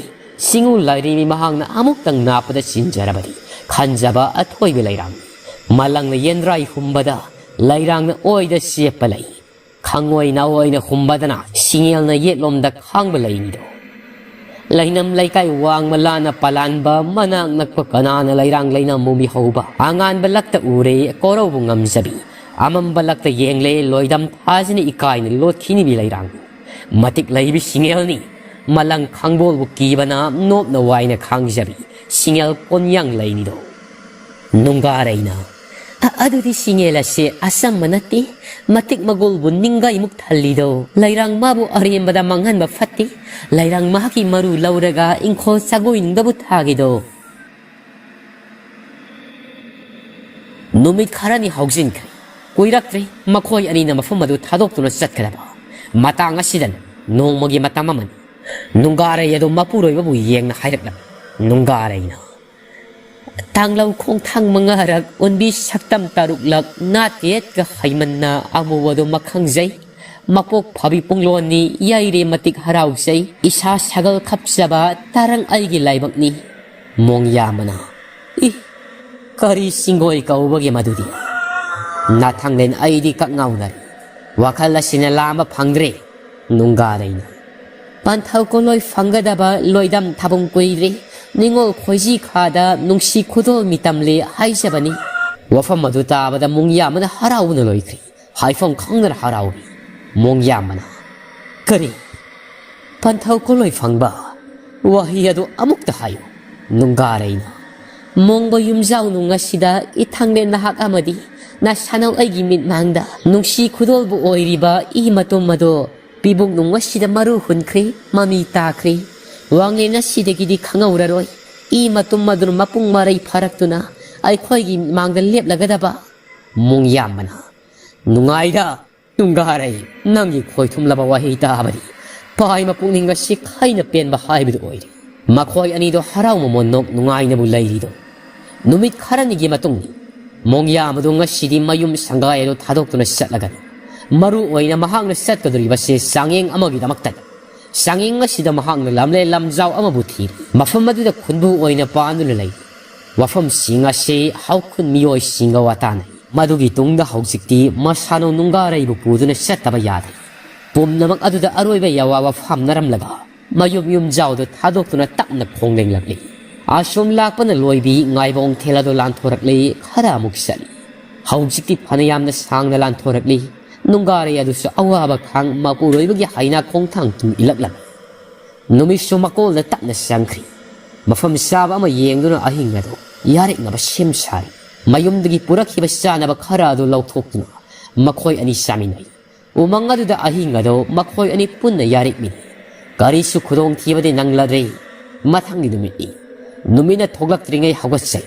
ꯁꯤꯡꯎ ꯂꯥꯏꯔꯦꯝꯕꯤ ꯃꯍꯥꯛꯅ ꯑꯃꯨꯛꯇꯪ ꯅꯥꯞꯄꯗ ꯆꯤꯟꯖꯔꯕꯗꯤ ꯈꯟꯖꯕ ꯑꯊꯣꯏꯕ ꯂꯩꯔꯥꯡꯅꯤ꯫ ꯃꯂꯪꯅ ꯌꯦꯟꯗ꯭ꯔꯥꯏ ꯍꯨꯝꯕꯗ ꯂꯩꯔꯥꯡꯅ ꯑꯣꯏꯗ ꯆꯦꯞꯄ ꯂꯩ꯫ ꯈꯪꯑꯣꯏ ꯅꯥꯑꯣꯏꯅ ꯍꯨꯝꯕꯗꯅ ꯁꯤꯡꯉꯦꯜꯅ ꯌꯦꯠꯂꯣꯝꯗ ꯈꯥꯡꯕ ꯂꯩꯅꯤꯗꯣ꯫ ꯂꯩꯅꯝ ꯂꯩꯀꯥꯏ ꯋꯥꯡꯃ ꯂꯥꯟꯅ ꯄꯂꯥꯟꯕ ꯃꯅꯥꯛ ꯅꯛꯄ ꯀꯅꯥꯅ ꯂꯩꯔꯥꯡ ꯂꯩꯅꯝ ꯃꯨꯃꯤ ꯍꯧꯕ ꯑꯉꯥꯟꯕ ꯂꯛꯇ ꯎꯔꯦ ꯀꯣꯔꯧꯕ ꯉꯝꯖꯕꯤ꯫ ꯑꯃꯝꯕ ꯂꯛꯇ ꯌꯦꯡꯂꯦ ꯂꯣꯏꯗꯝ ꯊꯥꯖꯅ ꯏꯀꯥꯏꯅ ꯂꯣꯠꯈꯤꯅꯤꯕꯤ ꯂꯩꯔꯥꯡ꯫ ꯃꯇꯤꯛ ꯂꯩꯕꯤ ꯁꯤꯡꯉꯦꯜꯅꯤ꯫ ꯃꯂꯪ ꯈꯥꯡꯕꯣꯜꯕꯨ ꯀꯤꯕꯅ ꯅꯣꯞꯅ ꯋꯥꯏꯅ ꯈꯥꯡꯖꯕꯤ ꯁꯤꯡꯉꯦꯜ ꯄꯣꯟꯌꯥꯡ ꯂꯩꯅꯤꯗꯣ꯫ ꯅꯨꯡꯒꯥꯔꯩꯅ, "ꯑ-, ꯑꯗꯨꯗꯤ ꯁꯤꯡꯉꯦꯜ ꯑꯁꯦ ꯑꯆꯝꯕ ꯅꯠꯇꯦ꯫ ꯃꯇꯤꯛ ꯃꯒꯨꯜꯕꯨ ꯅꯤꯡꯒꯥꯏꯃꯨꯛ ꯊꯜꯂꯤꯗꯣ꯫ ꯂꯩꯔꯥꯡ ꯃꯥꯕꯨ ꯑꯔꯦꯝꯕꯗ ꯃꯥꯡꯍꯟꯕ ꯐꯠꯇꯦ꯫ ꯂꯩꯔꯥꯡ ꯃꯍꯥꯛꯀꯤ ꯃꯔꯨ ꯂꯧꯔꯒ ꯏꯪꯈꯣꯜ ꯆꯥꯒꯣꯏꯅꯨꯡꯗꯕꯨ ꯊꯥꯒꯦꯗꯣ꯫" ꯅꯨꯃꯤꯠ ꯈꯔꯅꯤ ꯍꯧꯖꯤꯟꯈ꯭ꯔꯦ꯫ ꯀꯨꯏꯔꯛꯇ꯭ꯔꯦ ꯃꯈꯣꯏ ꯑꯅꯤꯅ ꯃꯐꯝ ꯑꯗꯨ ꯊꯥꯗꯣꯛꯇꯨꯅ ꯆꯠꯀꯗꯕ꯫ ꯃꯇꯥꯡ ꯑꯁꯤꯗ ꯅꯣꯡꯃꯒꯤ ꯃꯇꯝ ꯑꯃꯅꯤ꯫ ꯅꯨꯡꯒꯥꯔꯩ ꯑꯗꯨ ꯃꯄꯨꯔꯣꯏꯕꯕꯨ ꯌꯦꯡꯅ ꯍꯥꯏꯔꯛꯂꯝꯃꯤ꯫ ꯅꯨꯡꯒꯥꯔꯩꯅ, "ꯇꯥꯡꯂꯧ ꯈꯣꯡꯊꯥꯡ ꯃꯉꯥꯔꯛ, ꯎꯟꯕꯤ ꯁꯛꯇꯝ ꯇꯔꯨꯛꯂꯛ, ꯅꯥꯇꯦꯠꯀ ꯍꯩꯃꯟꯅ ꯑꯃꯨꯕꯗꯨ ꯃꯈꯪꯖꯩ꯫ ꯃꯄꯣꯛ ꯐꯥꯕꯤ ꯄꯨꯡꯂꯣꯟꯅꯤ, ꯌꯩꯔꯦ ꯃꯇꯤꯛ ꯍꯔꯥꯎꯖꯩ꯫ ꯏꯁꯥ ꯁꯥꯒꯜ ꯈꯞꯆꯕ ꯇꯥꯔꯪ ꯑꯩꯒꯤ ꯂꯥꯏꯕꯛꯅꯤ꯫" ꯃꯣꯡꯌꯥꯝꯕꯅ, "ꯏ, ꯀꯔꯤ ꯁꯤꯡꯒꯣꯏ ꯀꯧꯕꯒꯦ ꯃꯗꯨꯗꯤ? ꯅꯥꯊꯪꯂꯦꯟ ꯑꯩꯗꯤ ꯀꯛ ꯉꯥꯎꯅꯔꯦ꯫ ꯋꯥꯈꯜ ꯑꯁꯤꯅ ꯂꯥꯝꯕ ꯐꯪꯗ꯭ꯔꯦ꯫" ꯅꯨꯡꯒꯥꯔꯩꯅ, "ꯄꯟꯊꯧ ꯀꯣꯂꯣꯏ ꯐꯪꯒꯗꯕ ꯂꯣꯏꯗꯝ ꯊꯥꯕꯨꯡ ꯀꯨꯏꯗ꯭ꯔꯤ꯫ ꯅꯤꯡꯉꯣꯜ ꯈꯣꯏꯖꯤ ꯈꯥꯗ ꯅꯨꯡꯁꯤ ꯈꯨꯗꯣꯜ ꯃꯤꯇꯝꯂꯦ ꯍꯥꯏꯖꯕꯅꯤ꯫" ꯋꯥꯐꯝ ꯑꯗꯨ ꯇꯥꯕꯗ ꯃꯣꯡꯌꯥꯝꯕꯅ ꯍꯔꯥꯎꯕꯅ ꯂꯣꯏꯈ꯭ꯔꯦ꯫ ꯍꯥꯏꯐꯝ ꯈꯪꯗꯅ ꯍꯔꯥꯎꯔꯤ꯫ ꯃꯣꯡꯌꯥꯝꯕꯅ, "ꯀꯔꯤ? ꯄꯟꯊꯧ ꯀꯣꯂꯣꯏ ꯐꯪꯕ? ꯋꯥꯍꯩ ꯑꯗꯨ ꯑꯃꯨꯛꯇ ꯍꯥꯏꯌꯨ꯫" ꯅꯨꯡꯒꯥꯔꯩꯅ, "ꯃꯣꯡꯕ ꯌꯨꯝꯖꯥꯎ ꯅꯨꯡ ꯑꯁꯤꯗ ꯏꯊꯪꯂꯦ ꯅꯍꯥꯛ ꯑꯃꯗꯤ ꯅꯁꯥꯅꯧ ꯑꯩꯒꯤ ꯃꯤꯠꯃꯥꯡꯗ ꯅꯨꯡꯁꯤ ꯈꯨꯗꯣꯜꯕꯨ ꯑꯣꯏꯔꯤꯕ ꯏ ꯃꯇꯨꯝ ꯑꯗꯣ ꯄꯤꯕꯨꯡ ꯅꯨꯡ ꯑꯁꯤꯗ ꯃꯔꯨ ꯍꯨꯟꯈ꯭ꯔꯦ, ꯃꯃꯤ ꯇꯥꯈ꯭ꯔꯦ꯫ ꯋꯥꯡꯂꯦꯟ ꯑꯁꯤꯗꯒꯤꯗꯤ ꯈꯪꯍꯧꯔꯔꯣꯏ꯫ ꯏ ꯃꯇꯨꯝ ꯑꯗꯨꯅ ꯃꯄꯨꯡ ꯃꯔꯩ ꯐꯥꯔꯛꯇꯨꯅ ꯑꯩꯈꯣꯏꯒꯤ ꯃꯥꯡꯗ ꯂꯦꯞꯂꯒꯗꯕ"꯫ ꯃꯣꯡꯌꯥꯝꯕꯅ, "ꯅꯨꯡꯉꯥꯏꯗ, ꯅꯨꯡꯒꯥꯔꯩ, ꯅꯪꯒꯤ ꯈꯣꯏꯊꯨꯝꯂꯕ ꯋꯥꯍꯩ ꯇꯥꯕꯗꯤ ꯄꯥꯏꯃ ꯄꯨꯛꯅꯤꯡ ꯑꯁꯤ ꯈꯩꯅ ꯄꯦꯟꯕ ꯍꯥꯏꯕꯗꯨ ꯑꯣꯏꯔꯦ"꯫ ꯃꯈꯣꯏ ꯑꯅꯤꯗꯣ ꯍꯔꯥꯎ ꯃꯃꯣꯟ ꯅꯣꯛ ꯅꯨꯡꯉꯥꯏꯅꯕꯨ ꯂꯩꯔꯤꯗꯣ꯫ ꯅꯨꯃꯤꯠ ꯈꯔꯅꯤꯒꯤ ꯃꯇꯨꯡꯗ ꯃꯣꯡꯌꯥꯝ ꯑꯗꯨ ꯉꯁꯤꯗꯤ ꯃꯌꯨꯝ ꯁꯪꯒꯥꯏ ꯑꯗꯨ ꯊꯥꯗꯣꯛꯇꯨꯅ ꯆꯠꯂꯒꯅꯤ꯫ ꯃꯔꯨ ꯑꯣꯏꯅ ꯃꯍꯥꯛꯅ ꯆꯠꯀꯗꯧꯔꯤꯕꯁꯦ ꯆꯥꯡꯌꯦꯡ ꯑꯃꯒꯤꯗꯃꯛꯇꯅꯤ꯫ ꯆꯥꯡꯌꯦꯡ ꯑꯁꯤꯗ ꯃꯍꯥꯛꯅ ꯂꯝꯂꯦ ꯂꯝꯖꯥꯎ ꯑꯃꯕꯨ ꯊꯤꯔꯤ꯫ ꯃꯐꯝ ꯑꯗꯨꯗ ꯈꯨꯟꯕꯨ ꯑꯣꯏꯅ ꯄꯥꯟꯗꯨꯅ ꯂꯩ꯫ ꯋꯥꯐꯝꯁꯤꯡ ꯑꯁꯤ ꯍꯧꯈꯨꯟ ꯃꯤꯑꯣꯏꯁꯤꯡꯒ ꯋꯥꯇꯥꯅꯩ꯫ ꯃꯗꯨꯒꯤ ꯇꯨꯡꯗ ꯍꯧꯖꯤꯛꯇꯤ ꯃꯁꯥꯅꯧ ꯅꯨꯡꯒꯥꯔꯩꯕꯨ ꯄꯨꯗꯨꯅ ꯆꯠꯇꯕ ꯌꯥꯗꯦ꯫ ꯄꯨꯝꯅꯃꯛ ꯑꯗꯨꯗ ꯑꯔꯣꯏꯕ ꯌꯥꯋꯥ ꯋꯥꯐꯝꯅꯔꯝꯂꯒ ꯃꯌꯨꯝ ꯌꯨꯝꯖꯥꯎꯗꯨ ꯊꯥꯗꯣꯛꯇꯨꯅ ꯇꯞꯅ ꯈꯣꯡꯂꯦꯡꯂꯛꯂꯤ꯫ ꯑꯁꯨꯝ ꯂꯥꯛꯄꯅ ꯂꯣꯏꯕꯤ ꯉꯥꯏꯕꯣꯡ ꯊꯦꯜ ꯑꯗꯨ ꯂꯥꯟꯊꯣꯔꯛꯂꯤ, ꯈꯔ ꯑꯃꯨꯛ ꯆꯠꯂꯤ꯫ ꯍꯧꯖꯤꯛꯇꯤ ꯐꯅꯌꯥꯝꯅ ꯁꯥꯡꯅ ꯂꯥꯟꯊꯣꯔꯛꯂꯤ꯫ ꯅꯨꯡꯒꯥꯔꯩ ꯑꯗꯨꯁꯨ ꯑꯋꯥꯕ ꯈꯥꯡ ꯃꯄꯨꯔꯣꯏꯕꯒꯤ ꯍꯩꯅꯥ ꯈꯣꯡꯊꯥꯡ ꯇꯨꯡ ꯏꯜꯂꯛꯂꯝꯃꯤ꯫ ꯅꯨꯃꯤꯠꯁꯨ ꯃꯀꯣꯜꯗ ꯇꯞꯅ ꯆꯪꯈ꯭ꯔꯤ꯫ ꯃꯐꯝ ꯆꯥꯕ ꯑꯃ ꯌꯦꯡꯗꯨꯅ ꯑꯍꯤꯡ ꯑꯗꯨ ꯌꯥꯔꯦꯛꯅꯕ ꯁꯦꯝ ꯁꯥꯔꯤ꯫ ꯃꯌꯨꯝꯗꯒꯤ ꯄꯨꯔꯛꯈꯤꯕ ꯆꯥꯅꯕ ꯈꯔ ꯑꯗꯨ ꯂꯧꯊꯣꯛꯇꯨꯅ ꯃꯈꯣꯏ ꯑꯅꯤ ꯆꯥꯃꯤꯟꯅꯩ꯫ ꯎꯃꯪ ꯑꯗꯨꯗ ꯑꯍꯤꯡ ꯑꯗꯨ ꯃꯈꯣꯏ ꯑꯅꯤ ꯄꯨꯟꯅ ꯌꯥꯔꯦꯛꯃꯤꯟꯅꯩ꯫ ꯀꯔꯤꯁꯨ ꯈꯨꯗꯣꯡꯊꯤꯕꯗꯤ ꯅꯪꯂꯗ꯭ꯔꯦ꯫ ꯃꯊꯪꯒꯤ ꯅꯨꯃꯤꯠꯅꯤ꯫ ꯅꯨꯃꯤꯠꯅ ꯊꯣꯛꯂꯛꯇ꯭ꯔꯤꯉꯩ ꯍꯧꯒꯠꯆꯩ꯫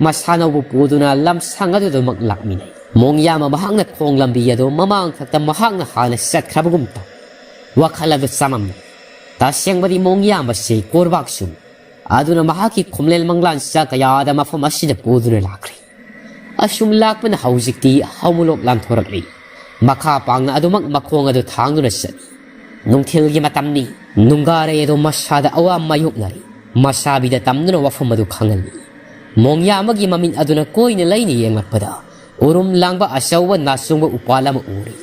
ꯃꯁꯥꯅꯧꯕꯨ ꯄꯨꯗꯨꯅ ꯂꯝꯁꯥꯡ ꯑꯗꯨꯗꯃꯛ ꯂꯥꯛꯃꯤꯟꯅꯩ꯫ ꯃꯣꯡꯌꯥꯝ ꯃꯍꯥꯛꯅ ꯈꯣꯡ ꯂꯝꯕꯤ ꯑꯗꯨ ꯃꯃꯥꯡ ꯊꯛꯇ ꯃꯍꯥꯛꯅ ꯍꯥꯟꯅ ꯆꯠꯈ꯭ꯔꯕꯒꯨꯝ ꯇꯧ꯫ ꯋꯥꯈꯜ ꯑꯗꯨ ꯆꯃꯝꯅꯩ꯫ ꯇꯁꯦꯡꯕꯗꯤ ꯃꯣꯡꯌꯥꯝꯕꯁꯤ ꯀꯣꯔꯕꯥꯛꯁꯨ ꯑꯗꯨꯅ ꯃꯍꯥꯛꯀꯤ ꯈꯣꯝꯂꯦꯟ ꯃꯪꯂꯥꯟ ꯆꯥ ꯀꯌꯥꯗ ꯃꯐꯝ ꯑꯁꯤꯗ ꯄꯨꯗꯨꯅ ꯂꯥꯛꯈ꯭ꯔꯦ꯫ ꯑꯁꯨꯝ ꯂꯥꯛꯄꯅ ꯍꯧꯖꯤꯛꯇꯤ ꯍꯧꯃꯨꯂꯣꯛ ꯂꯥꯟꯊꯣꯔꯛꯂꯤ꯫ ꯃꯈꯥ ꯄꯥꯡꯅ ꯑꯗꯨꯃꯛ ꯃꯈꯣꯡ ꯑꯗꯨ ꯊꯥꯡꯗꯨꯅ ꯆꯠꯂꯤ꯫ ꯅꯨꯡꯊꯤꯜꯒꯤ ꯃꯇꯝꯅꯤ꯫ ꯅꯨꯡꯒꯥꯔꯩ ꯑꯗꯨ ꯃꯁꯥꯗ ꯑꯋꯥ ꯃꯥꯌꯣꯛꯅꯔꯤ꯫ ꯃꯁꯥꯕꯤꯗ ꯇꯝꯗꯨꯅ ꯋꯥꯐꯝ ꯑꯗꯨ ꯈꯪꯍꯜꯂꯤ꯫ ꯃꯣꯡꯌꯥ ꯑꯃꯒꯤ ꯃꯃꯤꯠ ꯑꯗꯨꯅ ꯀꯣꯏꯅ ꯂꯩꯅ ꯌꯦꯡꯂꯛꯄꯗ ꯎꯔꯨꯝ ꯂꯥꯡꯕ ꯑꯆꯧꯕ ꯅꯥꯆꯣꯡꯕ ꯎꯄꯥꯜ ꯑꯃ ꯎꯔꯤ꯫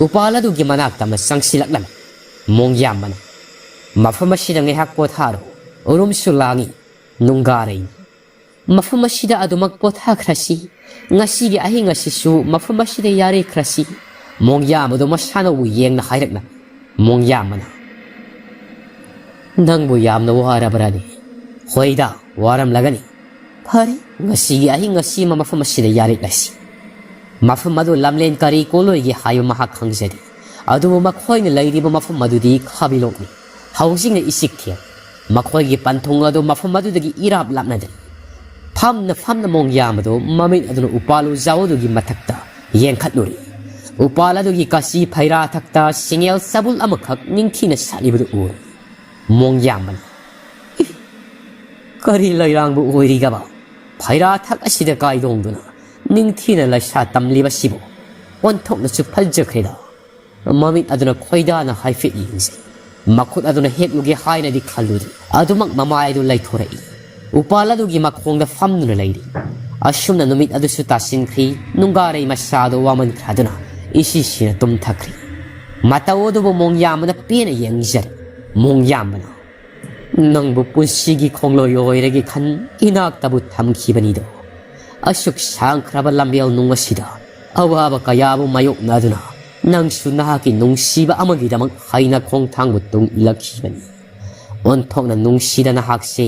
ꯎꯄꯥꯜ ꯑꯗꯨꯒꯤ ꯃꯅꯥꯛꯇ ꯑꯃ ꯆꯪꯁꯤꯜꯂꯛꯂꯝꯃꯤ꯫ ꯃꯣꯡꯌꯥꯝꯕꯅ, "ꯃꯐꯝ ꯑꯁꯤꯗ ꯉꯥꯏꯍꯥꯛ ꯄꯣꯊꯥꯔꯣ꯫ ꯎꯔꯨꯝꯁꯨ ꯂꯥꯡꯏ"꯫ ꯅꯨꯡꯒꯥꯔꯩꯅ, "ꯃꯐꯝ ꯑꯁꯤꯗ ꯑꯗꯨꯃꯛ ꯄꯣꯊꯥꯈ꯭ꯔꯁꯤ꯫ ꯉꯁꯤꯒꯤ ꯑꯍꯤꯡ ꯑꯁꯤꯁꯨ ꯃꯐꯝ ꯑꯁꯤꯗ ꯌꯥꯔꯦꯈ꯭ꯔꯁꯤ"꯫ ꯃꯣꯡꯌꯥꯝꯕꯗꯨ ꯃꯁꯥꯅꯕꯨ ꯌꯦꯡꯅ ꯍꯥꯏꯔꯛꯂꯝꯃꯤ꯫ ꯃꯣꯡꯌꯥꯝꯕꯅ, "ꯅꯪꯕꯨ ꯌꯥꯝꯅ ꯋꯥꯔꯕ꯭ꯔꯥꯅꯦ?" "ꯍꯣꯏꯗ, ꯋꯥꯔꯝꯂꯒꯅꯤ꯫ ꯐꯔꯦ, ꯉꯁꯤꯒꯤ ꯑꯍꯤꯡ ꯑꯁꯤꯃ ꯃꯐꯝ ꯑꯁꯤꯗ ꯌꯥꯔꯤꯛꯂꯁꯤ꯫ ꯃꯐꯝ ꯑꯗꯨ ꯂꯝꯂꯦꯟ ꯀꯔꯤ ꯀꯣꯜꯂꯣꯏꯒꯦ ꯍꯥꯏꯕ ꯃꯍꯥꯛ ꯈꯪꯖꯗꯦ꯫ ꯑꯗꯨꯕꯨ ꯃꯈꯣꯏꯅ ꯂꯩꯔꯤꯕ ꯃꯐꯝ ꯑꯗꯨꯗꯤ ꯈꯥꯕꯤꯂꯣꯛꯅꯤ꯫ ꯍꯧꯖꯤꯛꯅ ꯏꯆꯤꯛ ꯊꯦꯡ꯫ ꯃꯈꯣꯏꯒꯤ ꯄꯟꯊꯨꯡ ꯑꯗꯨ ꯃꯐꯝ ꯑꯗꯨꯗꯒꯤ ꯏꯔꯥꯞ ꯂꯥꯞꯅꯗꯦ꯫" ꯐꯝꯅ ꯐꯝꯅ ꯃꯣꯡꯌꯥꯝ ꯑꯗꯨ ꯃꯃꯤꯠ ꯑꯗꯨꯅ ꯎꯄꯥꯜ ꯎꯖꯥꯎ ꯑꯗꯨꯒꯤ ꯃꯊꯛꯇ ꯌꯦꯡꯈꯠꯂꯨꯔꯦ꯫ ꯎꯄꯥꯜ ꯑꯗꯨꯒꯤ ꯀꯥꯆꯤ ꯐꯩꯔꯥ ꯊꯛꯇ ꯁꯤꯡꯉꯦꯜ ꯆꯕꯨꯜ ꯑꯃꯈꯛ ꯅꯤꯡꯊꯤꯅ ꯁꯥꯠꯂꯤꯕꯗꯨ ꯎꯔꯦ꯫ ꯃꯣꯡꯌꯥꯝꯕꯅ, "ꯏ, ꯀꯔꯤ ꯂꯩꯔꯥꯡꯕ ꯑꯣꯏꯔꯤꯒꯕ? ꯐꯩꯔꯥ ꯊꯛ ꯑꯁꯤꯗ ꯀꯥꯏꯗꯣꯡꯗꯨꯅ ꯅꯤꯡꯊꯤꯅ ꯂꯩꯁꯥ ꯇꯝꯂꯤꯕꯁꯤꯕꯨ ꯑꯣꯟꯊꯣꯛꯅꯁꯨ ꯐꯖꯈ꯭ꯔꯦꯗ꯫" ꯃꯃꯤꯠ ꯑꯗꯨꯅ ꯈꯣꯏꯗꯥꯅ ꯍꯥꯏꯐꯦꯠ ꯌꯦꯡꯖꯩ꯫ ꯃꯈꯨꯠ ꯑꯗꯨꯅ ꯍꯦꯛꯂꯨꯒꯦ ꯍꯥꯏꯅꯗꯤ ꯈꯜꯂꯨꯗꯦ꯫ ꯑꯗꯨꯃꯛ ꯃꯃꯥꯏ ꯑꯗꯨ ꯂꯩꯊꯣꯔꯛꯏ꯫ ꯎꯄꯥꯜ ꯑꯗꯨꯒꯤ ꯃꯈꯣꯡꯗ ꯐꯝꯗꯨꯅ ꯂꯩꯔꯤ꯫ ꯑꯁꯨꯝꯅ ꯅꯨꯃꯤꯠ ꯑꯗꯨꯁꯨ ꯇꯥꯁꯤꯟꯈ꯭ꯔꯤ꯫ ꯅꯨꯡꯒꯥꯔꯩ ꯃꯁꯥꯗꯣ ꯋꯥꯃꯟꯈ꯭ꯔꯗꯨꯅ ꯏꯁꯤ ꯁꯤꯅ ꯇꯨꯝꯊꯈ꯭ꯔꯤ꯫ ꯃꯇꯧ ꯑꯗꯨꯕꯨ ꯃꯣꯡꯌꯥꯝꯕꯅ ꯄꯦꯟꯅ ꯌꯦꯡꯖꯔꯤ꯫ ꯃꯣꯡꯌꯥꯝꯕꯅ, "ꯅꯪꯕꯨ ꯄꯨꯟꯁꯤꯒꯤ ꯈꯣꯡꯂꯣꯏ ꯑꯣꯏꯔꯒꯦ ꯈꯟ ꯏꯅꯥꯛꯇꯕꯨ ꯊꯝꯈꯤꯕꯅꯤꯗꯣ꯫ ꯑꯁꯨꯛ ꯁꯥꯡꯈ꯭ꯔꯕ ꯂꯝꯕꯦꯜ ꯅꯨꯡ ꯑꯁꯤꯗ ꯑꯋꯥꯕ ꯀꯌꯥꯕꯨ ꯃꯥꯌꯣꯛꯅꯗꯨꯅ ꯅꯪꯁꯨ ꯅꯍꯥꯛꯀꯤ ꯅꯨꯡꯁꯤꯕ ꯑꯃꯒꯤꯗꯃꯛ ꯍꯥꯏꯅ ꯈꯣꯡꯊꯥꯡꯕꯨ ꯇꯨꯡ ꯏꯜꯂꯛꯈꯤꯕꯅꯤ꯫ ꯑꯣꯟꯊꯣꯛꯅ ꯅꯨꯡꯁꯤꯗ ꯅꯍꯥꯛꯁꯦ꯫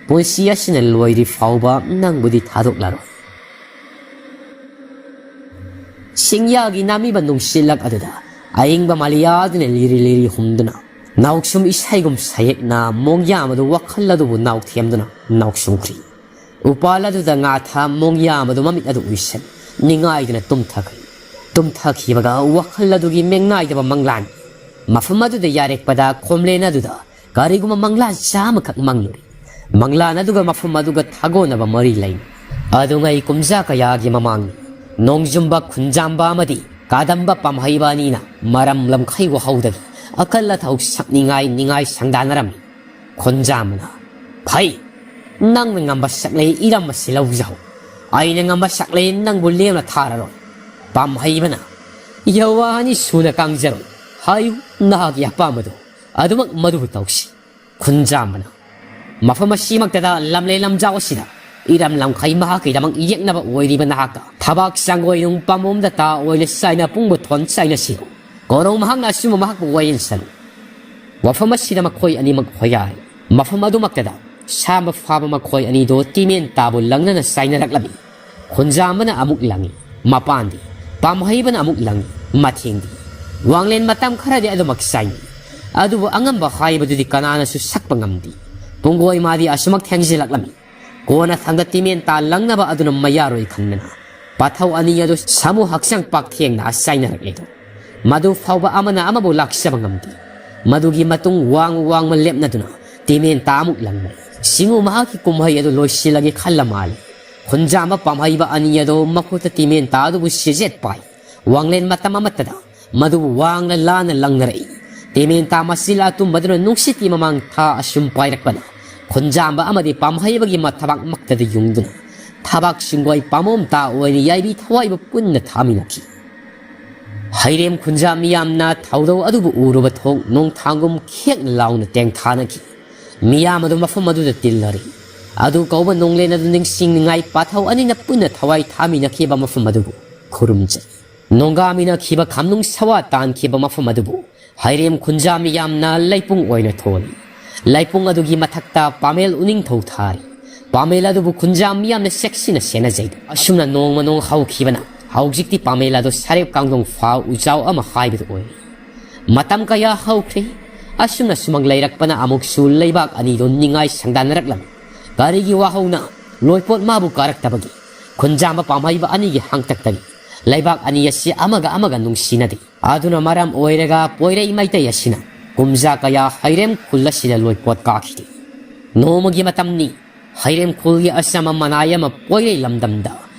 ꯄꯨꯟꯁꯤ ꯑꯁꯤꯅ ꯂꯣꯏꯔꯤ ꯐꯥꯎꯕ ꯅꯪꯕꯨꯗꯤ ꯊꯥꯗꯣꯛꯂꯔꯣꯏ꯫" ꯁꯤꯡꯌꯥꯒꯤ ꯅꯥꯃꯤꯕ ꯅꯨꯡꯁꯤꯠꯂꯛ ꯑꯗꯨꯗ ꯑꯏꯪꯕ ꯃꯥꯂꯤꯌꯥꯗꯨꯅ ꯂꯤꯔꯤ ꯂꯤꯔꯤ ꯍꯨꯝꯗꯨꯅ ꯅꯥꯎꯁꯨꯝ ꯏꯁꯩꯒꯨꯝ ꯁꯌꯦꯛꯅ ꯃꯣꯡꯌꯥꯝ ꯑꯗꯨ ꯋꯥꯈꯜ ꯑꯗꯨꯕꯨ ꯅꯥꯎꯊꯦꯝꯗꯨꯅ ꯅꯥꯎꯁꯨꯝꯈ꯭ꯔꯤ꯫ ꯎꯄꯥꯜ ꯑꯗꯨꯗ ꯉꯥꯊꯥ ꯃꯣꯡꯌꯥꯝ ꯑꯗꯨ ꯃꯃꯤꯠ ꯑꯗꯨ ꯎꯏꯁꯟ ꯅꯤꯡꯉꯥꯏꯗꯨꯅ ꯇꯨꯝꯊꯈ꯭ꯔꯤ꯫ ꯇꯨꯝꯊꯈꯤꯕꯒ ꯋꯥꯈꯜ ꯑꯗꯨꯒꯤ ꯃꯦꯡꯅꯥꯏꯗꯕ ꯃꯪꯂꯥꯟ ꯃꯐꯝ ꯑꯗꯨꯗ ꯌꯥꯔꯦꯛꯄꯗ ꯈꯣꯝꯂꯦꯟ ꯑꯗꯨꯗ ꯀꯔꯤꯒꯨꯝꯕ ꯃꯪꯂꯥꯟ ꯆꯥꯃꯈꯛ ꯃꯪꯂꯨꯔꯦ꯫ ꯃꯪꯂꯥꯟ ꯑꯗꯨꯒ ꯃꯐꯝ ꯑꯗꯨꯒ ꯊꯥꯒꯣꯟꯅꯕ ꯃꯔꯤ ꯂꯩꯅꯩ꯫ ꯑꯗꯨꯉꯩ ꯀꯨꯝꯖꯥ ꯀꯌꯥꯒꯤ ꯃꯃꯥꯡ ꯅꯣꯡꯖꯨꯝꯕ ꯈꯨꯟꯖꯥꯝꯕ ꯑꯃꯗꯤ ꯀꯥꯗꯝꯕ ꯄꯥꯝꯍꯩꯕ ꯑꯅꯤꯅ ꯃꯔꯝ ꯂꯝꯈꯩ ꯋꯥꯍꯧꯗꯒꯤ ꯑꯀꯜ ꯑꯊꯧ ꯁꯛꯅꯤꯡꯉꯥꯏ ꯅꯤꯡꯉꯥꯏ ꯁꯪꯗꯥꯅꯔꯝꯃꯤ꯫ ꯈꯨꯟꯖꯥꯝꯕꯅ, "ꯐꯩ, ꯅꯪꯅ ꯉꯝꯕ ꯁꯛꯂꯩ ꯏꯔꯝ ꯑꯁꯤ ꯂꯧꯖꯍꯧ꯫ ꯑꯩꯅ ꯉꯝꯕ ꯁꯛꯂꯩ ꯅꯪꯕꯨ ꯂꯦꯝꯅ ꯊꯥꯔꯔꯣꯏ꯫" ꯄꯥꯝꯍꯩꯕꯅ, "ꯌꯥꯋꯥ ꯑꯅꯤ ꯁꯨꯅ ꯀꯥꯡꯖꯔꯣꯏ꯫ ꯍꯥꯏꯌꯨ, ꯅꯍꯥꯛꯀꯤ ꯑꯄꯥꯝꯕꯗꯨ ꯑꯗꯨꯃꯛ ꯃꯗꯨꯕꯨ ꯇꯧꯁꯤ꯫" ꯈꯨꯟꯖꯥꯝꯕꯅ, "ꯃꯐꯝ ꯑꯁꯤꯃꯛꯇꯗ ꯂꯝꯂꯦꯟ ꯂꯝꯖꯥꯎ ꯑꯁꯤꯗ ꯏꯔꯝ ꯂꯝꯈꯩ ꯃꯍꯥꯛꯀꯤꯗꯃꯛ ꯌꯦꯛꯅꯕ ꯑꯣꯏꯔꯤꯕ ꯅꯍꯥꯛꯀ ꯊꯕꯥꯛ ꯆꯪꯒꯣꯏ ꯅꯨꯡ ꯄꯥꯝꯕꯣꯝꯗ ꯇꯥ ꯑꯣꯏꯅ ꯆꯥꯏꯅ ꯄꯨꯡꯕ ꯊꯣꯟ ꯆꯥꯏꯅꯁꯤꯔꯣ?" ꯀꯣꯔꯧ ꯃꯍꯥꯛꯅ ꯑꯆꯨꯝꯕ ꯃꯍꯥꯛꯄꯨ ꯋꯥꯌꯦꯟꯁꯅꯨ꯫ ꯋꯥꯐꯝ ꯑꯁꯤꯗ ꯃꯈꯣꯏ ꯑꯅꯤꯃꯛ ꯍꯣꯌꯥꯔꯤ꯫ ꯃꯐꯝ ꯑꯗꯨꯃꯛꯇꯗ ꯁꯥꯝꯕ ꯐꯥꯕ ꯃꯈꯣꯏ ꯑꯅꯤꯗꯣ ꯇꯤꯃꯦꯟ ꯇꯥꯕꯨ ꯂꯪꯅꯅ ꯆꯥꯏꯅꯔꯛꯂꯝꯃꯤ꯫ ꯈꯨꯟꯖꯥꯝꯕꯅ ꯑꯃꯨꯛ ꯂꯪꯏ, ꯃꯄꯥꯟꯗꯤ, ꯄꯥꯝꯍꯩꯕꯅ ꯑꯃꯨꯛ ꯂꯪꯏ, ꯃꯊꯦꯡꯗꯤ꯫ ꯋꯥꯡꯂꯦꯟ ꯃꯇꯝ ꯈꯔꯗꯤ ꯑꯗꯨꯃꯛ ꯆꯥꯏꯅꯩ꯫ ꯑꯗꯨꯕꯨ ꯑꯉꯝꯕ ꯍꯥꯏꯕꯗꯨꯗꯤ ꯀꯅꯥꯅꯁꯨ ꯁꯛꯄ ꯉꯝꯗꯦ꯫ ꯄꯨꯡꯒꯣꯏ ꯃꯥꯗꯤ ꯑꯁꯨꯃꯛ ꯊꯦꯡꯖꯤꯜꯂꯛꯂꯝꯃꯤ꯫ ꯀꯣꯟꯅ ꯊꯪꯗ ꯇꯤꯃꯦꯟ ꯇꯥ ꯂꯪꯅꯕ ꯑꯗꯨꯅ ꯃꯌꯥꯔꯣꯏ ꯈꯟꯗꯅ ꯄꯥꯊꯧ ꯑꯅꯤ ꯑꯗꯨ ꯁꯥꯃꯨ ꯍꯛꯆꯥꯡ ꯄꯥꯛꯊꯦꯡꯅ ꯆꯥꯏꯅꯔꯛꯂꯦꯗꯣ꯫ ꯃꯗꯨ ꯐꯥꯎꯕ ꯑꯃꯅ ꯑꯃꯕꯨ ꯂꯥꯛꯆꯕ ꯉꯝꯗꯦ꯫ ꯃꯗꯨꯒꯤ ꯃꯇꯨꯡ ꯋꯥꯡ ꯋꯥꯡꯃ ꯂꯦꯞꯅꯗꯨꯅ ꯇꯤꯃꯦꯟ ꯇꯥ ꯑꯃꯨꯛ ꯂꯪꯂꯦ꯫ ꯁꯤꯡꯎ ꯃꯍꯥꯛꯀꯤ ꯀꯨꯝꯍꯩ ꯑꯗꯨ ꯂꯣꯏꯁꯤꯜꯂꯒꯦ ꯈꯜꯂ ꯃꯥꯜꯂꯦ꯫ ꯈꯨꯟꯖꯥꯝꯕ ꯄꯥꯝꯍꯩꯕ ꯑꯅꯤ ꯑꯗꯨ ꯃꯈꯨꯠꯇ ꯇꯤꯃꯦꯟ ꯇꯥ ꯑꯗꯨꯕꯨ ꯁꯤꯖꯦꯠ ꯄꯥꯏ꯫ ꯋꯥꯡꯂꯦꯟ ꯃꯇꯝ ꯑꯃꯠꯇꯗ ꯃꯗꯨꯕꯨ ꯋꯥꯡꯅ ꯂꯥꯟꯅ ꯂꯪꯅꯔꯛꯏ꯫ ꯇꯤꯃꯦꯟ ꯇꯥ ꯃꯆꯤꯜ ꯑꯇꯨꯝꯕꯗꯨꯅ ꯅꯨꯡꯁꯤꯠꯀꯤ ꯃꯃꯥꯡ ꯊꯥ ꯑꯁꯨꯝ ꯄꯥꯏꯔꯛꯄꯅ ꯈꯨꯟꯖꯥꯝꯕ ꯑꯃꯗꯤ ꯄꯥꯝꯍꯩꯕꯒꯤ ꯃꯊꯕꯥꯛꯃꯛꯇꯗ ꯌꯨꯡꯗꯨꯅ ꯊꯕꯥꯛ ꯁꯤꯡꯒꯣꯏ ꯄꯥꯃꯣꯝ ꯇꯥ ꯑꯣꯏꯅ ꯌꯥꯏꯕꯤ ꯊꯋꯥꯏꯕ ꯄꯨꯟꯅ ꯊꯥꯃꯤꯟꯅꯈꯤ꯫ ꯍꯩꯔꯦꯝ ꯈꯨꯟꯖꯥ ꯃꯤꯌꯥꯝꯅ ꯊꯧꯗꯧ ꯑꯗꯨꯕꯨ ꯎꯔꯨꯕ ꯊꯣꯛ ꯅꯣꯡꯊꯥꯡꯒꯨꯝ ꯈꯦꯛꯅ ꯂꯥꯎꯅ ꯇꯦꯡꯊꯥꯅꯈꯤ꯫ ꯃꯤꯌꯥꯝ ꯑꯗꯨ ꯃꯐꯝ ꯑꯗꯨꯗ ꯇꯤꯜꯂꯔꯤ꯫ ꯑꯗꯨ ꯀꯧꯕ ꯅꯣꯡꯂꯦꯟ ꯑꯗꯨ ꯅꯤꯡꯁꯤꯡꯅꯤꯡꯉꯥꯏ ꯄꯥꯊꯧ ꯑꯅꯤꯅ ꯄꯨꯟꯅ ꯊꯋꯥꯏ ꯊꯥꯃꯤꯟꯅꯈꯤꯕ ꯃꯐꯝ ꯑꯗꯨꯕꯨ ꯈꯨꯔꯨꯝꯖꯔꯤ꯫ ꯅꯣꯡꯒꯥꯃꯤꯅꯈꯤꯕ ꯈꯝꯅꯨꯡ ꯁꯋꯥ ꯇꯥꯟꯈꯤꯕ ꯃꯐꯝ ꯑꯗꯨꯕꯨ ꯍꯩꯔꯦꯝ ꯈꯨꯟꯖꯥ ꯃꯤꯌꯥꯝꯅ ꯂꯩꯄꯨꯡ ꯑꯣꯏꯅ ꯊꯣꯜꯂꯤ꯫ ꯂꯩꯄꯨꯡ ꯑꯗꯨꯒꯤ ꯃꯊꯛꯇ ꯄꯥꯃꯦꯜ ꯎꯅꯤꯡꯊꯧ ꯊꯥꯔꯤ꯫ ꯄꯥꯃꯦꯜ ꯑꯗꯨꯕꯨ ꯈꯨꯟꯖꯥ ꯃꯤꯌꯥꯝꯅ ꯆꯦꯛꯁꯤꯟꯅ ꯁꯦꯟꯅꯖꯩ꯫ ꯑꯁꯨꯝꯅ ꯅꯣꯡꯃ ꯅꯣꯡ ꯍꯧꯈꯤꯕꯅ ꯍꯧꯖꯤꯛꯇꯤ ꯄꯥꯃꯦꯜ ꯑꯗꯨ ꯁꯔꯦꯞ ꯀꯥꯡꯗꯣꯡ ꯐꯥꯎ ꯎꯖꯥꯎ ꯑꯃ ꯍꯥꯏꯕꯗꯨ ꯑꯣꯏꯔꯦ꯫ ꯃꯇꯝ ꯀꯌꯥ ꯍꯧꯈ꯭ꯔꯦ꯫ ꯑꯁꯨꯝꯅ ꯁꯨꯃꯥꯡ ꯂꯩꯔꯛꯄꯅ ꯑꯃꯨꯛꯁꯨ ꯂꯩꯕꯥꯛ ꯑꯅꯤꯗꯨ ꯅꯤꯡꯉꯥꯏ ꯁꯪꯗꯥꯅꯔꯛꯂꯝꯃꯤ꯫ ꯀꯔꯤꯒꯤ ꯋꯥꯍꯧꯅ ꯂꯣꯏꯄꯣꯠ ꯃꯥꯕꯨ ꯀꯥꯔꯛꯇꯕꯒꯤ? ꯈꯨꯟꯖꯥꯝꯕ ꯄꯥꯝꯍꯩꯕ ꯑꯅꯤꯒꯤ ꯍꯥꯡꯇꯛꯇꯒꯤ ꯂꯩꯕꯥꯛ ꯑꯅꯤ ꯑꯁꯤ ꯑꯃꯒ ꯑꯃꯒ ꯅꯨꯡꯁꯤꯅꯗꯦ꯫ ꯑꯗꯨꯅ ꯃꯔꯝ ꯑꯣꯏꯔꯒ ꯄꯣꯏꯔꯩ ꯃꯩꯇꯩ ꯑꯁꯤꯅ ꯀꯨꯝꯖꯥ ꯀꯌꯥ ꯍꯩꯔꯦꯝ ꯈꯨꯜ ꯑꯁꯤꯗ ꯂꯣꯏꯄꯣꯠ ꯀꯥꯈꯤꯗꯦ꯫ ꯅꯣꯡꯃꯒꯤ ꯃꯇꯝꯅꯤ꯫ ꯍꯩꯔꯦꯝ ꯈꯨꯜꯒꯤ ꯑꯆꯝꯕ ꯃꯅꯥꯏ ꯑꯃ ꯄꯣꯏꯔꯩ ꯂꯝꯗꯝꯗ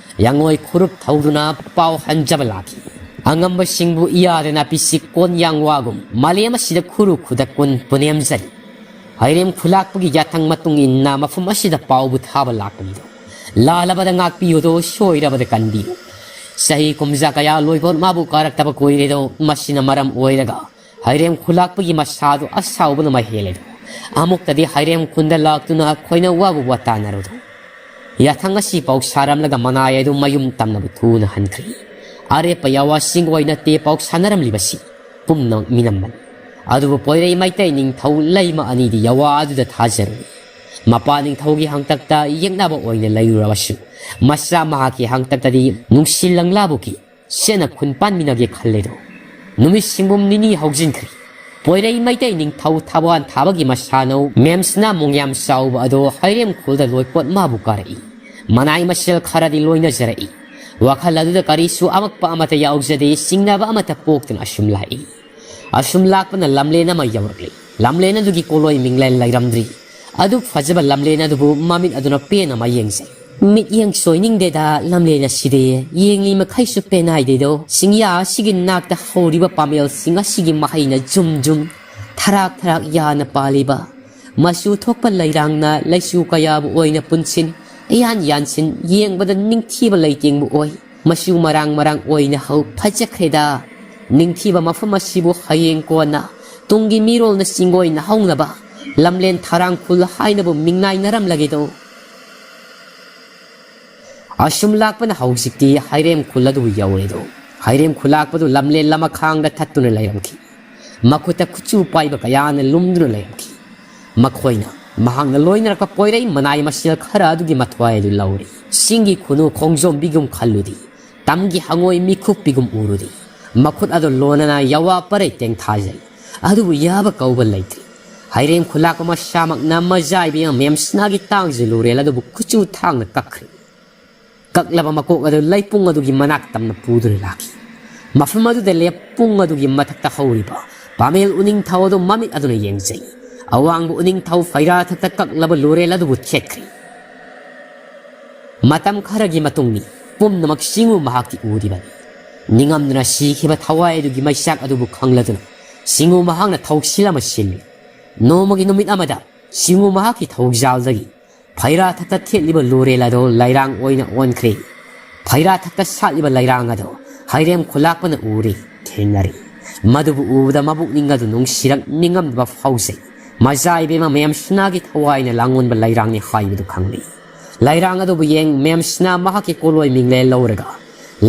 ꯌꯥꯡꯉꯣꯏ ꯈꯨꯔꯨꯞ ꯊꯧꯗꯨꯅ ꯄꯥꯎ ꯍꯟꯖꯕ ꯂꯥꯛꯈꯤ꯫ ꯑꯉꯝꯕꯁꯤꯡꯕꯨ ꯏꯌꯥꯗ ꯅꯥꯄꯤ ꯁꯤꯛꯀꯣꯟ ꯌꯥꯡꯋꯥꯒꯨꯝ ꯃꯥꯂꯦꯝ ꯑꯁꯤꯗ ꯈꯨꯔꯨ ꯈꯨꯗꯛꯀꯨꯟ ꯄꯨꯅꯦꯝꯖꯔꯤ꯫ ꯍꯩꯔꯦꯝ ꯈꯨꯂꯥꯛꯄꯒꯤ ꯌꯥꯊꯪ ꯃꯇꯨꯡ ꯏꯟꯅ ꯃꯐꯝ ꯑꯁꯤꯗ ꯄꯥꯎꯕꯨ ꯊꯥꯕ ꯂꯥꯛꯄꯅꯤꯗꯣ꯫ ꯂꯥꯜꯂꯕꯗ ꯉꯥꯛꯄꯤꯌꯨꯗꯣ, ꯁꯣꯏꯔꯕꯗ ꯀꯟꯕꯤꯌꯨ꯫ ꯆꯍꯤ ꯀꯨꯝꯖꯥ ꯀꯌꯥ ꯂꯣꯏꯕꯣꯠ ꯃꯥꯕꯨ ꯀꯥꯔꯛꯇꯕ ꯀꯨꯏꯔꯦꯗꯣ꯫ ꯃꯁꯤꯅ ꯃꯔꯝ ꯑꯣꯏꯔꯒ ꯍꯩꯔꯦꯝ ꯈꯨꯂꯥꯛꯄꯒꯤ ꯃꯁꯥꯗꯨ ꯑꯁꯥꯎꯕꯅ ꯃꯍꯦꯜꯂꯦꯗꯣ꯫ ꯑꯃꯨꯛꯇꯗꯤ ꯍꯩꯔꯦꯝ ꯈꯨꯟꯗ ꯂꯥꯛꯇꯨꯅ ꯈꯣꯏꯅꯧ ꯋꯥꯕꯨ ꯋꯥꯇꯥꯅꯔꯨꯗꯣ꯫ ꯌꯥꯊꯪ ꯑꯁꯤ ꯄꯥꯎ ꯁꯥꯔꯝꯂꯒ ꯃꯅꯥꯏ ꯑꯗꯨ ꯃꯌꯨꯝ ꯇꯝꯅꯕ ꯊꯨꯅ ꯍꯟꯈ꯭ꯔꯦ꯫ ꯑꯔꯦꯞꯄ ꯌꯥꯋꯥꯁꯤꯡ ꯑꯣꯏꯅ ꯇꯦ ꯄꯥꯎ ꯁꯥꯟꯅꯔꯝꯂꯤꯕꯁꯤ ꯄꯨꯝꯅꯃꯛ ꯃꯤꯅꯝꯕꯅꯤ꯫ ꯑꯗꯨꯕꯨ ꯄꯣꯏꯔꯩ ꯃꯩꯇꯩ ꯅꯤꯡꯊꯧ ꯂꯩꯃ ꯑꯅꯤꯗꯤ ꯌꯥꯋꯥ ꯑꯗꯨꯗ ꯊꯥꯖꯔꯨꯏ꯫ ꯃꯄꯥ ꯅꯤꯡꯊꯧꯒꯤ ꯍꯥꯡꯇꯛꯇ ꯌꯦꯛꯅꯕ ꯑꯣꯏꯅ ꯂꯩꯔꯨꯔꯕꯁꯨ, ꯃꯆꯥ ꯃꯍꯥꯛꯀꯤ ꯍꯥꯡꯇꯛꯇꯗꯤ ꯅꯨꯡꯁꯤ ꯂꯪꯂꯥꯕꯨꯛꯀꯤ ꯆꯦꯠꯅ ꯈꯨꯟ ꯄꯥꯟꯃꯤꯟꯅꯒꯦ ꯈꯜꯂꯦꯗꯣ꯫ ꯅꯨꯃꯤꯠ ꯁꯤꯡꯕꯨꯝ ꯅꯤꯅꯤ ꯍꯧꯖꯤꯟꯈ꯭ꯔꯦ꯫ ꯄꯣꯏꯔꯩ ꯃꯩꯇꯩ ꯅꯤꯡꯊꯧ ꯊꯕꯥꯟ ꯊꯥꯕꯒꯤ ꯃꯁꯥꯅꯧ ꯃꯦꯝꯁꯅꯥ ꯃꯣꯡꯌꯥꯝ ꯆꯥꯎꯕ ꯑꯗꯣ ꯍꯩꯔꯦꯝ ꯈꯨꯜꯗ ꯂꯣꯏꯄꯣꯠ ꯃꯥꯕꯨ ꯀꯥꯔꯛꯏ꯫ ꯃꯅꯥꯏ ꯃꯁꯦꯜ ꯈꯔꯗꯤ ꯂꯣꯏꯅꯖꯔꯛꯏ꯫ ꯋꯥꯈꯜ ꯑꯗꯨꯗ ꯀꯔꯤꯁꯨ ꯑꯃꯛꯄ ꯑꯃꯠꯇ ꯌꯥꯎꯖꯗꯦ, ꯆꯤꯡꯅꯕ ꯑꯃꯠꯇ ꯄꯣꯛꯇꯅ ꯑꯁꯨꯝ ꯂꯥꯛꯏ꯫ ꯑꯁꯨꯝ ꯂꯥꯛꯄꯅ ꯂꯝꯂꯦꯟ ꯑꯃ ꯌꯧꯔꯛꯂꯤ꯫ ꯂꯝꯂꯦꯟ ꯑꯗꯨꯒꯤ ꯀꯣꯂꯣꯏ ꯃꯤꯡꯂꯦꯟ ꯂꯩꯔꯝꯗ꯭ꯔꯤ꯫ ꯑꯗꯨꯛ ꯐꯖꯕ ꯂꯝꯂꯦꯟ ꯑꯗꯨꯕꯨ ꯃꯃꯤꯠ ꯑꯗꯨꯅ ꯄꯦꯟꯅ ꯃꯥ ꯌꯦꯡꯖꯩ꯫ ꯃꯤꯠꯌꯦꯡ ꯁꯣꯏꯅꯤꯡꯗꯦꯗ ꯂꯝꯂꯦꯟ ꯑꯁꯤꯗꯤ꯫ ꯌꯦꯡꯂꯤ ꯃꯈꯩꯁꯨ ꯄꯦꯟꯅꯥꯏꯗꯦꯗꯣ꯫ ꯆꯤꯡꯌꯥ ꯑꯁꯤꯒꯤ ꯅꯥꯛꯇ ꯍꯧꯔꯤꯕ ꯄꯥꯃꯦꯜꯁꯤꯡ ꯑꯁꯤꯒꯤ ꯃꯍꯩꯅ ꯖꯨꯝ ꯖꯨꯝ, ꯊꯔꯥꯛ ꯊꯔꯥꯛ ꯌꯥꯅ ꯄꯥꯜꯂꯤꯕ꯫ ꯃꯆꯨ ꯊꯣꯛꯄ ꯂꯩꯔꯥꯡꯅ ꯂꯩꯆꯨ ꯀꯌꯥꯕꯨ ꯑꯣꯏꯅ ꯄꯨꯟꯁꯤꯟ, ꯏꯌꯥꯟ ꯌꯥꯟꯁꯤꯟ, ꯌꯦꯡꯕꯗ ꯅꯤꯡꯊꯤꯕ ꯂꯩꯇꯦꯡꯕꯨ ꯑꯣꯏ꯫ ꯃꯆꯨ ꯃꯔꯥꯡ ꯃꯔꯥꯡ ꯑꯣꯏꯅ ꯍꯧ ꯐꯖꯈ꯭ꯔꯦꯗ꯫ ꯅꯤꯡꯊꯤꯕ ꯃꯐꯝ ꯑꯁꯤꯕꯨ ꯍꯌꯦꯡ ꯀꯣꯟꯅ ꯇꯨꯡꯒꯤ ꯃꯤꯔꯣꯜꯅ ꯆꯤꯡꯒꯣꯏꯅ ꯍꯧꯅꯕ ꯂꯝꯂꯦꯟ ꯊꯔꯥꯡ ꯈꯨꯜ ꯍꯥꯏꯅꯕꯨ ꯃꯤꯡꯅꯥꯏꯅꯔꯝꯂꯒꯦꯗꯣ꯫ ꯑꯁꯨꯝ ꯂꯥꯛꯄꯅ ꯍꯧꯖꯤꯛꯇꯤ ꯍꯩꯔꯦꯝ ꯈꯨꯜ ꯑꯗꯨꯕꯨ ꯌꯧꯔꯦꯗꯣ꯫ ꯍꯩꯔꯦꯝ ꯈꯨꯜꯂꯥꯛꯄꯗꯨ ꯂꯝꯂꯦꯟ ꯂꯃꯈꯥꯡꯗ ꯊꯠꯇꯨꯅ ꯂꯩꯔꯝꯈꯤ꯫ ꯃꯈꯨꯠꯇ ꯈꯨꯠꯁꯨ ꯄꯥꯏꯕ ꯀꯌꯥꯅ ꯂꯨꯝꯗꯨꯅ ꯂꯩꯔꯝꯈꯤ꯫ ꯃꯈꯣꯏꯅ ꯃꯍꯥꯛꯅ ꯂꯣꯏꯅꯔꯛꯄ ꯄꯣꯏꯔꯩ ꯃꯅꯥꯏ ꯃꯁꯦꯜ ꯈꯔ ꯑꯗꯨꯒꯤ ꯃꯊ꯭ꯋꯥꯏ ꯑꯗꯨ ꯂꯧꯔꯤ꯫ ꯆꯤꯡꯒꯤ ꯈꯨꯅꯨ ꯈꯣꯡꯖꯣꯝꯕꯤꯒꯨꯝ ꯈꯜꯂꯨꯗꯤ, ꯇꯝꯒꯤ ꯍꯉꯣꯏ ꯃꯤꯈꯨꯞꯄꯤꯒꯨꯝ ꯎꯔꯨꯗꯤ꯫ ꯃꯈꯨꯠ ꯑꯗꯨ ꯂꯣꯟꯅꯅ ꯌꯥꯋꯥ ꯄꯔꯩ ꯇꯦꯡꯊꯥꯖꯩ꯫ ꯑꯗꯨꯕꯨ ꯌꯥꯕ ꯀꯧꯕ ꯂꯩꯇ꯭ꯔꯤ꯫ ꯍꯩꯔꯦꯝ ꯈꯨꯂꯥꯛꯄ ꯃꯁꯥꯃꯛꯅ ꯃꯖꯥꯏꯕꯤ ꯃꯦꯝꯁꯅꯥꯒꯤ ꯇꯥꯡꯖ ꯂꯨꯔꯦꯜ ꯑꯗꯨꯕꯨ ꯈꯨꯠꯁꯨ ꯊꯥꯡꯅ ꯀꯛꯈ꯭ꯔꯤ꯫ ꯀꯛꯂꯕ ꯃꯀꯣꯛ ꯑꯗꯨ ꯂꯩꯄꯨꯡ ꯑꯗꯨꯒꯤ ꯃꯅꯥꯛ ꯇꯝꯅ ꯄꯨꯗꯨꯅ ꯂꯥꯛꯈꯤ꯫ ꯃꯐꯝ ꯑꯗꯨꯗ ꯂꯦꯞꯄꯨꯡ ꯑꯗꯨꯒꯤ ꯃꯊꯛꯇ ꯍꯧꯔꯤꯕ ꯄꯥꯃꯦꯜ ꯎꯅꯤꯡꯊꯧ ꯑꯗꯨ ꯃꯃꯤꯠ ꯑꯗꯨꯅ ꯌꯦꯡꯖꯩ꯫ ꯑꯋꯥꯡꯕ ꯎꯅꯤꯡꯊꯧ ꯐꯩꯔꯥ ꯊꯛꯇ ꯀꯛꯂꯕ ꯂꯨꯔꯦꯜ ꯑꯗꯨꯕꯨ ꯊꯦꯠꯈ꯭ꯔꯤ꯫ ꯃꯇꯝ ꯈꯔꯒꯤ ꯃꯇꯨꯡꯅꯤ꯫ ꯄꯨꯝꯅꯃꯛ ꯆꯤꯡꯉꯨ ꯃꯍꯥꯛꯀꯤ ꯎꯔꯤꯕꯅꯤ꯫ ꯅꯤꯡꯉꯝꯗꯅ ꯁꯤꯈꯤꯕ ꯊꯋꯥꯏ ꯑꯗꯨꯒꯤ ꯃꯩꯆꯥꯛ ꯑꯗꯨꯕꯨ ꯈꯪꯂꯗꯨꯅ ꯆꯤꯡꯉꯨ ꯃꯍꯥꯛꯅ ꯊꯧꯁꯤꯜ ꯑꯃ ꯁꯤꯜꯂꯤ꯫ ꯅꯣꯡꯃꯒꯤ ꯅꯨꯃꯤꯠ ꯑꯃꯗ ꯆꯤꯡꯉꯨ ꯃꯍꯥꯛꯀꯤ ꯊꯧꯖꯥꯜꯗꯒꯤ ꯐꯩꯔꯥ ꯊꯛꯇ ꯊꯦꯠꯂꯤꯕ ꯂꯨꯔꯦꯜ ꯑꯗꯨ ꯂꯩꯔꯥꯡ ꯑꯣꯏꯅ ꯑꯣꯟꯈ꯭ꯔꯦ꯫ ꯐꯩꯔꯥ ꯊꯛꯇ ꯁꯥꯠꯂꯤꯕ ꯂꯩꯔꯥꯡ ꯑꯗꯨ ꯍꯩꯔꯦꯝ ꯈꯨꯂꯥꯛꯄꯅ ꯎꯔꯦ, ꯊꯦꯡꯅꯔꯦ꯫ ꯃꯗꯨꯕꯨ ꯎꯕꯗ ꯃꯕꯨꯛꯅꯤꯡ ꯑꯗꯨ ꯅꯨꯡꯁꯤꯔꯛ ꯅꯤꯡꯉꯝꯗꯕ ꯐꯥꯎꯖꯩ꯫ ꯃꯖꯥ ꯏꯕꯦꯝꯃ ꯃꯦꯝꯁꯅꯥꯒꯤ ꯊꯋꯥꯏꯅ ꯂꯥꯡꯑꯣꯟꯕ ꯂꯩꯔꯥꯡꯅꯤ ꯍꯥꯏꯕꯗꯨ ꯈꯪꯂꯦ꯫ ꯂꯩꯔꯥꯡ ꯑꯗꯨꯕꯨ ꯌꯦꯡ ꯃꯦꯝꯁꯅꯥ ꯃꯍꯥꯛꯀꯤ ꯀꯣꯂꯣꯏ ꯃꯤꯡꯂꯦꯟ ꯂꯧꯔꯒ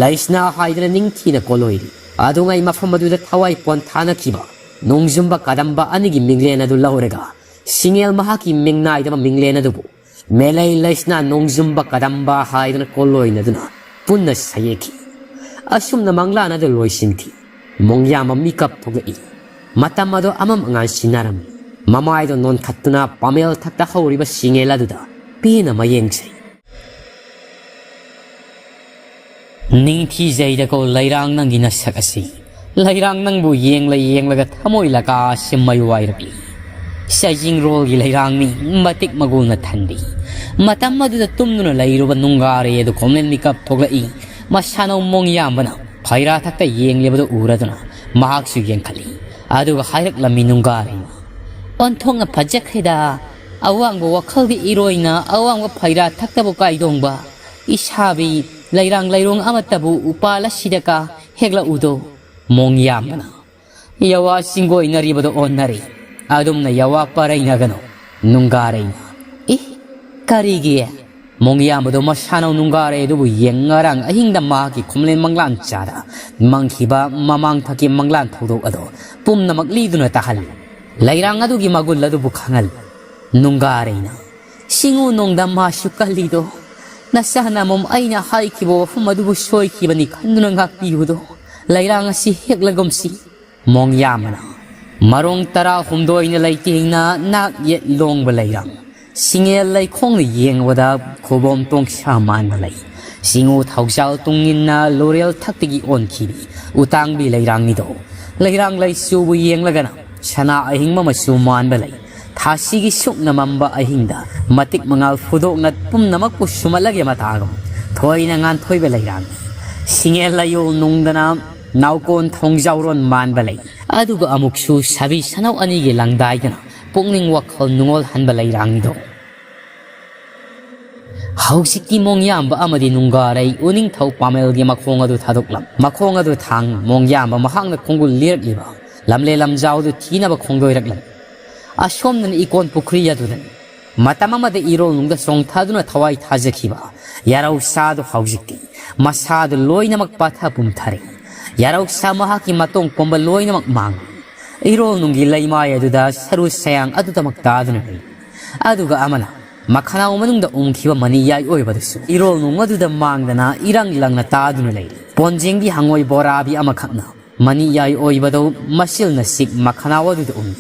ꯂꯩꯁꯅꯥ ꯍꯥꯏꯗꯅ ꯅꯤꯡꯊꯤꯅ ꯀꯣꯂꯣꯏꯔꯤ꯫ ꯑꯗꯨꯉꯩ ꯃꯐꯝ ꯑꯗꯨꯗ ꯊꯋꯥꯏ ꯄꯣꯟꯊꯥꯅꯈꯤꯕ ꯅꯣꯡꯖꯨꯝꯕ ꯀꯗꯝꯕ ꯑꯅꯤꯒꯤ ꯃꯤꯡꯂꯦꯟ ꯑꯗꯨ ꯂꯧꯔꯒ ꯁꯤꯡꯉꯦꯜ ꯃꯍꯥꯛꯀꯤ ꯃꯤꯡꯅꯥꯏꯗꯕ ꯃꯤꯡꯂꯦꯟ ꯑꯗꯨꯕꯨ ꯃꯦꯂꯩ ꯂꯩꯁꯅꯥ ꯅꯣꯡꯖꯨꯝꯕ ꯀꯗꯝꯕ ꯍꯥꯏꯗꯅ ꯀꯣꯜꯂꯣꯏꯅꯗꯨꯅ ꯄꯨꯟꯅ ꯁꯌꯦꯛꯈꯤ꯫ ꯑꯁꯨꯝꯅ ꯃꯪꯂꯥꯟ ꯑꯗꯨ ꯂꯣꯏꯁꯤꯟꯈꯤ꯫ ꯃꯣꯡꯌꯥꯝꯕ ꯃꯤꯀꯞ ꯊꯣꯛꯂꯛꯏ꯫ ꯃꯇꯝ ꯑꯗꯨ ꯑꯃꯝ ꯑꯉꯥꯟ ꯁꯤꯟꯅꯔꯝꯃꯤ꯫ ꯃꯃꯥꯏꯗꯣ ꯅꯣꯟꯈꯠꯇꯨꯅ ꯄꯥꯃꯦꯜ ꯊꯛꯇ ꯍꯧꯔꯤꯕ ꯁꯤꯡꯉꯦꯜ ꯑꯗꯨꯗ ꯄꯦꯟꯅ ꯃꯌꯦꯡꯁꯩ꯫ ꯅꯤꯡꯊꯤꯖꯩꯗꯀꯣ ꯂꯩꯔꯥꯡ ꯅꯪꯒꯤ ꯅꯁꯛ ꯑꯁꯤ꯫ ꯂꯩꯔꯥꯡ ꯅꯪꯕꯨ ꯌꯦꯡꯂ ꯌꯦꯡꯂꯒ ꯊꯃꯣꯏ ꯂꯀꯥ ꯑꯁꯤ ꯃꯩ ꯋꯥꯏꯔꯛꯂꯤ꯫ ꯆꯩꯖꯤꯡꯔꯣꯜꯒꯤ ꯂꯩꯔꯥꯡꯅꯤ ꯃꯇꯤꯛ ꯃꯒꯨꯜꯅ ꯊꯟꯕꯤ꯫ ꯃꯇꯝ ꯑꯗꯨꯗ ꯇꯨꯝꯗꯨꯅ ꯂꯩꯔꯨꯕ ꯅꯨꯡꯒꯥꯔꯩ ꯑꯗꯨ ꯈꯣꯝꯂꯦꯟ ꯃꯤꯀꯞ ꯊꯣꯛꯂꯛꯏ꯫ ꯃꯁꯥꯅꯧ ꯃꯣꯡ ꯌꯥꯝꯕꯅ ꯐꯩꯔꯥ ꯊꯛꯇ ꯌꯦꯡꯂꯤꯕꯗꯨ ꯎꯔꯗꯨꯅ ꯃꯍꯥꯛꯁꯨ ꯌꯦꯡꯈꯠꯂꯤ꯫ ꯑꯗꯨꯒ ꯍꯥꯏꯔꯛꯂꯝꯃꯤ ꯅꯨꯡꯒꯥꯔꯩꯅ, "ꯑꯣꯟꯊꯣꯛꯅ ꯐꯖꯈ꯭ꯔꯦꯗ, ꯑꯋꯥꯡꯕ ꯋꯥꯈꯜꯒꯤ ꯏꯔꯣꯏꯅ ꯑꯋꯥꯡꯕ ꯐꯩꯔꯥ ꯊꯛꯇꯕꯨ ꯀꯥꯏꯗꯣꯡꯕ꯫ ꯏꯁꯥꯕꯤ ꯂꯩꯔꯥꯡ ꯂꯩꯔꯣꯡ ꯑꯃꯠꯇꯕꯨ ꯎꯄꯥꯜ ꯑꯁꯤꯗ ꯀꯥ ꯍꯦꯛꯂꯛꯎꯗꯣ?" ꯃꯣꯡ ꯌꯥꯝꯕꯅ ꯌꯥꯋꯥ ꯆꯤꯡꯒꯣꯏꯅꯔꯤꯕꯗꯨ ꯑꯣꯟꯅꯔꯤ꯫ ꯑꯗꯨꯝꯅ ꯌꯥꯋꯥ ꯄꯔꯩꯅꯒꯅꯨ꯫ ꯅꯨꯡꯒꯥꯔꯩꯅ, "ꯏ, ꯀꯔꯤꯒꯤ?" ꯃꯣꯡꯌꯥꯝꯕꯗꯣ ꯃꯁꯥꯅꯧ ꯅꯨꯡꯒꯥꯔꯩ ꯑꯗꯨꯕꯨ ꯌꯦꯡ ꯉꯔꯥꯡ ꯑꯍꯤꯡꯗ ꯃꯍꯥꯛꯀꯤ ꯈꯨꯝꯂꯦꯟ ꯃꯪꯂꯥꯟ ꯆꯥꯗ ꯃꯪꯈꯤꯕ ꯃꯃꯥꯡꯊꯛꯀꯤ ꯃꯪꯂꯥꯟ ꯊꯧꯗꯣꯛ ꯑꯗꯣ ꯄꯨꯝꯅꯃꯛ ꯂꯤꯗꯨꯅ ꯇꯥꯍꯜꯂꯤ꯫ ꯂꯩꯔꯥꯡ ꯑꯗꯨꯒꯤ ꯃꯒꯨꯟ ꯑꯗꯨꯕꯨ ꯈꯪꯍꯜꯂꯤ꯫ ꯅꯨꯡꯒꯥꯔꯩꯅ, "ꯁꯤꯡꯉꯨ ꯅꯣꯡꯗꯝ ꯃꯥꯁꯨ ꯀꯜꯂꯤꯗꯣ, ꯅꯆꯥꯅ ꯃꯣꯝ ꯑꯩꯅ ꯍꯥꯏꯈꯤꯕ ꯋꯥꯐꯝ ꯑꯗꯨꯕꯨ ꯁꯣꯏꯈꯤꯕꯅꯤ ꯈꯟꯗꯨꯅ ꯉꯥꯛꯄꯤꯌꯨꯗꯣ꯫ ꯂꯩꯔꯥꯡ ꯑꯁꯤ ꯍꯦꯛꯂꯒꯨꯝꯁꯤ꯫" ꯃꯣꯡꯌꯥꯝꯕꯅ, "ꯃꯔꯣꯡ ꯇꯔꯥꯍꯨꯝꯗꯣꯏꯅ ꯂꯩꯇꯦꯡꯅ ꯅꯥꯛ ꯌꯦꯠ ꯂꯣꯡꯕ ꯂꯩꯔꯥꯡ꯫ ꯁꯤꯡꯉꯦꯜ ꯂꯩꯈꯣꯡꯅ ꯌꯦꯡꯕꯗ ꯈꯨꯕꯣꯝ ꯇꯣꯡꯁꯥ ꯃꯥꯟꯕ ꯂꯩ꯫ ꯁꯤꯡꯉꯨ ꯊꯧꯖꯥꯜ ꯇꯨꯡꯏꯟꯅ ꯂꯣꯔꯦꯜ ꯊꯛꯇꯒꯤ ꯑꯣꯟꯈꯤꯕꯤ ꯎꯇꯥꯡꯕꯤ ꯂꯩꯔꯥꯡꯅꯤꯗꯣ꯫ ꯂꯩꯔꯥꯡ ꯂꯩꯆꯨꯕꯨ ꯌꯦꯡꯂꯒꯅ ꯁꯅꯥ ꯑꯍꯤꯡꯕ ꯃꯆꯨ ꯃꯥꯟꯕ ꯂꯩ꯫ ꯊꯥꯁꯤꯒꯤ ꯁꯨꯛꯅ ꯃꯝꯕ ꯑꯍꯤꯡꯗ ꯃꯇꯤꯛ ꯃꯉꯥꯜ ꯐꯨꯗꯣꯛꯅ ꯄꯨꯝꯅꯃꯛꯄꯨ ꯁꯨꯝꯍꯠꯂꯒꯦ ꯃꯇꯥꯒꯨꯝ ꯊꯣꯏꯅ ꯉꯥꯟꯊꯣꯏꯕ ꯂꯩꯔꯥꯡꯅꯤ꯫ ꯁꯤꯡꯉꯦꯜ ꯂꯩꯌꯣꯜ ꯅꯨꯡꯗꯅ ꯅꯥꯎꯀꯣꯟ ꯊꯣꯡꯖꯥꯎꯔꯣꯟ ꯃꯥꯟꯕ ꯂꯩ꯫ ꯑꯗꯨꯒ ꯑꯃꯨꯛꯁꯨ ꯁꯥꯕꯤ ꯁꯅꯧ ꯑꯅꯤꯒꯤ ꯂꯪꯗꯥꯏꯗꯅ ꯄꯨꯛꯅꯤꯡ ꯋꯥꯈꯜ ꯅꯨꯡꯉꯣꯜꯍꯟꯕ ꯂꯩꯔꯥꯡꯅꯤꯗꯣ꯫" ꯍꯧꯖꯤꯛꯇꯤ ꯃꯣꯡꯌꯥꯝꯕ ꯑꯃꯗꯤ ꯅꯨꯡꯒꯥꯔꯩ ꯎꯅꯤꯡꯊꯧ ꯄꯥꯃꯦꯜꯒꯤ ꯃꯈꯣꯡ ꯑꯗꯨ ꯊꯥꯗꯣꯛꯂꯝ꯫ ꯃꯈꯣꯡ ꯑꯗꯨ ꯊꯥꯡ ꯃꯣꯡꯌꯥꯝꯕ ꯃꯍꯥꯛꯅ ꯈꯣꯡꯒꯨꯜ ꯂꯤꯔꯛꯂꯤꯕ ꯂꯝꯂꯦ ꯂꯝꯖꯥꯎꯗꯨ ꯊꯤꯅꯕ ꯈꯣꯡꯗꯣꯏꯔꯛꯂꯝꯃꯤ꯫ ꯑꯁꯣꯝꯗꯅ ꯏꯀꯣꯟ ꯄꯨꯈ꯭ꯔꯤ ꯑꯗꯨꯗꯅꯤ꯫ ꯃꯇꯝ ꯑꯃꯗ ꯏꯔꯣꯜꯅꯨꯡꯗ ꯆꯣꯡꯊꯗꯨꯅ ꯊꯋꯥꯏ ꯊꯥꯖꯈꯤꯕ ꯌꯥꯔꯧꯁꯥꯗꯨ ꯍꯧꯖꯤꯛꯇꯤ ꯃꯁꯥꯗꯨ ꯂꯣꯏꯅꯃꯛ ꯄꯥꯊ ꯄꯨꯝꯊꯔꯦ꯫ ꯌꯥꯔꯧꯁꯥ ꯃꯍꯥꯛꯀꯤ ꯃꯇꯣꯡ ꯄꯣꯝꯕ ꯂꯣꯏꯅꯃꯛ ꯃꯥꯡꯂꯦ꯫ ꯏꯔꯣꯜꯅꯨꯡꯒꯤ ꯂꯩꯃꯥꯏ ꯑꯗꯨꯗ ꯁꯔꯨ ꯁꯌꯥꯡ ꯑꯗꯨꯗꯃꯛ ꯇꯥꯗꯨꯅ ꯂꯩ꯫ ꯑꯗꯨꯒ ꯑꯃꯅ ꯃꯈꯅꯥꯎ ꯃꯅꯨꯡꯗ ꯎꯝꯈꯤꯕ ꯃꯅꯤ ꯌꯥꯏ ꯑꯣꯏꯕꯗꯨꯁꯨ ꯏꯔꯣꯜꯅꯨꯡ ꯑꯗꯨꯗ ꯃꯥꯡꯗꯅ ꯏꯔꯪ ꯂꯪꯅ ꯇꯥꯗꯨꯅ ꯂꯩꯔꯤ꯫ ꯄꯣꯟꯖꯦꯡꯕꯤ ꯍꯪꯉꯣꯏ ꯕꯣꯔꯥꯕꯤ ꯑꯃꯈꯛꯅ ꯃꯅꯤ ꯌꯥꯏ ꯑꯣꯏꯕꯗꯨ ꯃꯁꯤꯜꯅ ꯁꯤꯛ ꯃꯈꯅꯥꯎ ꯑꯗꯨꯗ ꯎꯝꯃꯤ꯫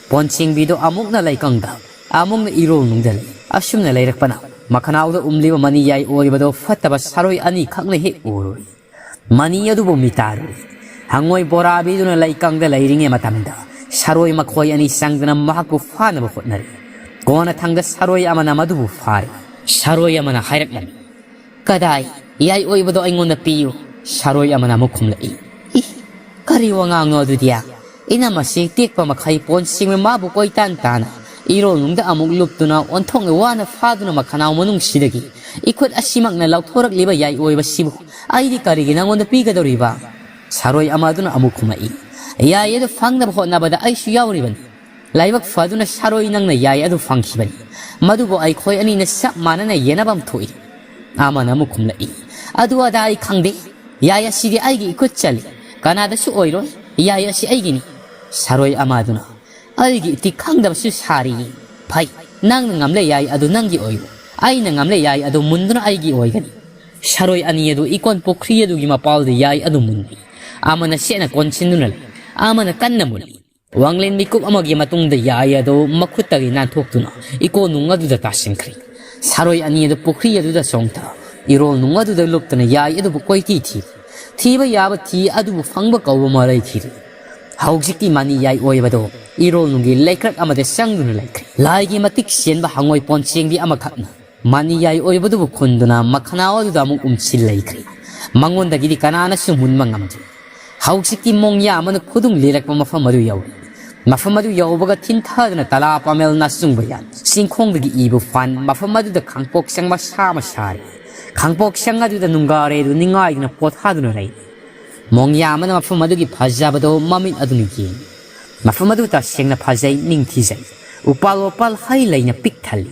ꯄꯣꯟꯖꯦꯡꯕꯤꯗꯨ ꯑꯃꯨꯛꯅ ꯂꯩꯀꯪꯗ, ꯑꯃꯨꯛꯅ ꯏꯔꯣꯜꯅꯨꯡꯗ ꯂꯩ꯫ ꯑꯁꯨꯝꯅ ꯂꯩꯔꯛꯄꯅ ꯃꯈꯅꯥꯎꯗ ꯎꯝꯂꯤꯕ ꯃꯅꯤ ꯌꯥꯏ ꯑꯣꯏꯕꯗꯨ ꯐꯠꯇꯕ ꯁꯥꯔꯣꯏ ꯑꯅꯤꯈꯛꯅ ꯍꯦꯛ ꯎꯔꯨꯏ꯫ ꯃꯅꯤ ꯑꯗꯨꯕꯨ ꯃꯤꯇꯥꯔꯨꯏ꯫ ꯍꯪꯉꯣꯏ ꯕꯣꯔꯥꯕꯤꯗꯨꯅ ꯂꯩꯀꯪꯗ ꯂꯩꯔꯤꯉꯩ ꯃꯇꯝꯗ ꯁꯥꯔꯣꯏ ꯃꯈꯣꯏ ꯑꯅꯤ ꯆꯪꯗꯨꯅ ꯃꯍꯥꯛꯄꯨ ꯐꯥꯅꯕ ꯍꯣꯠꯅꯔꯤ꯫ ꯀꯣꯟꯅꯊꯪꯗ ꯁꯥꯔꯣꯏ ꯑꯃꯅ ꯃꯗꯨꯕꯨ ꯐꯥꯔꯤ꯫ ꯁꯥꯔꯣꯏ ꯑꯃꯅ ꯍꯥꯏꯔꯛꯂꯝꯃꯤ, "ꯀꯗꯥꯏ? ꯌꯥꯏ ꯑꯣꯏꯕꯗꯣ ꯑꯩꯉꯣꯟꯗ ꯄꯤꯌꯨ꯫" ꯁꯥꯔꯣꯏ ꯑꯃꯅ ꯑꯃꯨꯛ ꯈꯨꯝꯂꯛꯏ, "ꯏ, ꯀꯔꯤ ꯋꯥꯉꯥꯡꯅꯣ ꯑꯗꯨꯗꯤ? ꯏꯅꯝ ꯑꯁꯤ ꯇꯦꯛꯄ ꯃꯈꯩ ꯄꯣꯟ ꯁꯤꯡꯕ ꯃꯥꯕꯨ ꯀꯣꯏꯇꯥꯟ ꯇꯥꯅ ꯏꯔꯣꯜꯅꯨꯡꯗ ꯑꯃꯨꯛ ꯂꯨꯞꯇꯨꯅ ꯑꯣꯟꯊꯣꯛꯅ ꯋꯥꯅ ꯐꯥꯗꯨꯅ ꯃꯈꯅꯥꯎ ꯃꯅꯨꯡꯁꯤꯗꯒꯤ ꯏꯈꯨꯠ ꯑꯁꯤꯃꯛꯅ ꯂꯧꯊꯣꯔꯛꯂꯤꯕ ꯌꯥꯏ ꯑꯣꯏꯕꯁꯤꯕꯨ ꯑꯩꯗꯤ ꯀꯔꯤꯒꯤ ꯅꯪꯉꯣꯟꯗ ꯄꯤꯒꯗꯧꯔꯤꯕ?" ꯁꯥꯔꯣꯏ ꯑꯃꯗꯨꯅ ꯑꯃꯨꯛ ꯈꯨꯝꯃꯛꯏ, "ꯌꯥꯏ ꯑꯗꯨ ꯐꯪꯅꯕ ꯍꯣꯠꯅꯕꯗ ꯑꯩꯁꯨ ꯌꯥꯎꯔꯤꯕꯅꯤ꯫ ꯂꯥꯏꯕꯛ ꯐꯗꯨꯅ ꯁꯥꯔꯣꯏ ꯅꯪꯅ ꯌꯥꯏ ꯑꯗꯨ ꯐꯪꯈꯤꯕꯅꯤ꯫ ꯃꯗꯨꯕꯨ ꯑꯩꯈꯣꯏ ꯑꯅꯤꯅ ꯆꯞ ꯃꯥꯟꯅꯅ ꯌꯦꯟꯅꯐꯝ ꯊꯣꯛꯏ꯫" ꯑꯃꯅ ꯑꯃꯨꯛ ꯈꯨꯝꯂꯛꯏ, "ꯑꯗꯨ ꯑꯗꯥ ꯑꯩ ꯈꯪꯗꯦ꯫ ꯌꯥꯏ ꯑꯁꯤꯗꯤ ꯑꯩꯒꯤ ꯏꯈꯨꯠ ꯆꯜꯂꯤ꯫ ꯀꯅꯥꯗꯁꯨ ꯑꯣꯏꯔꯣꯏ꯫ ꯌꯥꯏ ꯑꯁꯤ ꯑꯩꯒꯤꯅꯤ꯫" ꯁꯥꯔꯣꯏ ꯑꯃꯗꯨꯅ, "ꯑꯩꯒꯤ ꯏꯇꯤꯛ ꯈꯪꯗꯕꯁꯨ ꯁꯥꯔꯤꯌꯦ꯫ ꯐꯩ, ꯅꯪꯅ ꯉꯝꯂꯦ ꯌꯥꯏ ꯑꯗꯨ ꯅꯪꯒꯤ ꯑꯣꯏꯔꯣ꯫ ꯑꯩꯅ ꯉꯝꯂꯦ ꯌꯥꯏ ꯑꯗꯨ ꯃꯨꯟꯗꯨꯅ ꯑꯩꯒꯤ ꯑꯣꯏꯒꯅꯤ꯫" ꯁꯥꯔꯣꯏ ꯑꯅꯤ ꯑꯗꯨ ꯏꯀꯣꯟ ꯄꯨꯈ꯭ꯔꯤ ꯑꯗꯨꯒꯤ ꯃꯄꯥꯜꯗ ꯌꯥꯏ ꯑꯗꯨ ꯃꯨꯟꯂꯤ꯫ ꯑꯃꯅ ꯆꯦꯠꯅ ꯀꯣꯟꯁꯤꯟꯗꯨꯅ ꯂꯩ, ꯑꯃꯅ ꯀꯟꯅ ꯃꯨꯜꯂꯤ꯫ ꯋꯥꯡꯂꯦꯟ ꯃꯤꯀꯨꯞ ꯑꯃꯒꯤ ꯃꯇꯨꯡꯗ ꯌꯥꯏ ꯑꯗꯨ ꯃꯈꯨꯠꯇꯒꯤ ꯅꯥꯟꯊꯣꯛꯇꯨꯅ ꯏꯀꯣꯟ ꯅꯨꯡ ꯑꯗꯨꯗ ꯇꯥꯁꯤꯟꯈ꯭ꯔꯦ꯫ ꯁꯥꯔꯣꯏ ꯑꯅꯤ ꯑꯗꯨ ꯄꯨꯈ꯭ꯔꯤ ꯑꯗꯨꯗ ꯆꯣꯡꯊ ꯏꯔꯣꯜ ꯅꯨꯡ ꯑꯗꯨꯗ ꯂꯨꯞꯇꯨꯅ ꯌꯥꯏ ꯑꯗꯨꯕꯨ ꯀꯣꯏꯊꯤ ꯊꯤ꯫ ꯊꯤꯕ ꯌꯥꯕ ꯊꯤ ꯑꯗꯨꯕꯨ ꯐꯪꯕ ꯀꯧꯕ ꯑꯃ ꯂꯩꯈꯤꯗꯦ꯫ ꯍꯧꯖꯤꯛꯇꯤ ꯃꯅꯤ ꯌꯥꯏ ꯑꯣꯏꯕꯗꯣ ꯏꯔꯣꯜ ꯅꯨꯡꯒꯤ ꯂꯩꯀ꯭ꯔꯛ ꯑꯃꯗ ꯆꯪꯗꯨꯅ ꯂꯩꯈ꯭ꯔꯦ꯫ ꯂꯥꯏꯒꯤ ꯃꯇꯤꯛ ꯆꯦꯟꯕ ꯍꯪꯉꯣꯏ ꯄꯣꯟ ꯆꯦꯡꯕꯤ ꯑꯃꯈꯛꯅ ꯃꯅꯤ ꯌꯥꯏ ꯑꯣꯏꯕꯗꯨꯕꯨ ꯈꯨꯟꯗꯨꯅ ꯃꯈꯅꯥꯎ ꯑꯗꯨꯗ ꯑꯃꯨꯛ ꯎꯝꯁꯤꯜ ꯂꯩꯈ꯭ꯔꯦ꯫ ꯃꯉꯣꯟꯗꯒꯤꯗꯤ ꯀꯅꯥꯅꯁꯨ ꯃꯨꯟꯕ ꯉꯝꯗ꯭ꯔꯦ꯫ ꯍꯧꯖꯤꯛꯇꯤ ꯃꯣꯡꯌꯥ ꯑꯃꯅ ꯈꯨꯗꯨꯡ ꯂꯤꯔꯛꯄ ꯃꯐꯝ ꯑꯗꯨ ꯌꯧꯔꯦ꯫ ꯃꯐꯝ ꯑꯗꯨ ꯌꯧꯕꯒ ꯊꯤꯟꯊꯗꯨꯅ ꯇꯂꯥ ꯄꯥꯃꯦꯜ ꯅꯥꯆꯨꯡꯕ ꯌꯥꯟ ꯆꯤꯡꯈꯣꯡꯗꯒꯤ ꯏꯕꯨ ꯐꯥꯟ ꯃꯐꯝ ꯑꯗꯨꯗ ꯈꯥꯡꯄꯣꯛꯁꯪ ꯃꯁꯥ ꯑꯃ ꯁꯥꯔꯦ꯫ ꯈꯥꯡꯄꯣꯛꯁꯪ ꯑꯗꯨꯗ ꯅꯨꯡꯒꯥꯔꯦ ꯑꯗꯨ ꯅꯤꯡꯉꯥꯏꯗꯨꯅ ꯄꯣꯊꯥꯗꯨꯅ ꯂꯩꯔꯦ꯫ ꯃꯣꯡꯌꯥ ꯑꯃꯅ ꯃꯐꯝ ꯑꯗꯨꯒꯤ ꯐꯖꯕꯗꯣ ꯃꯃꯤꯠ ꯑꯗꯨꯅ ꯌꯦꯡꯉꯤ꯫ ꯃꯐꯝ ꯑꯗꯨ ꯇꯁꯦꯡꯅ ꯐꯖꯩ, ꯅꯤꯡꯊꯤꯖꯩ꯫ ꯎꯄꯥꯜ ꯋꯥꯄꯥꯜ ꯍꯩ ꯂꯩꯅ ꯄꯤꯛ ꯊꯜꯂꯤ꯫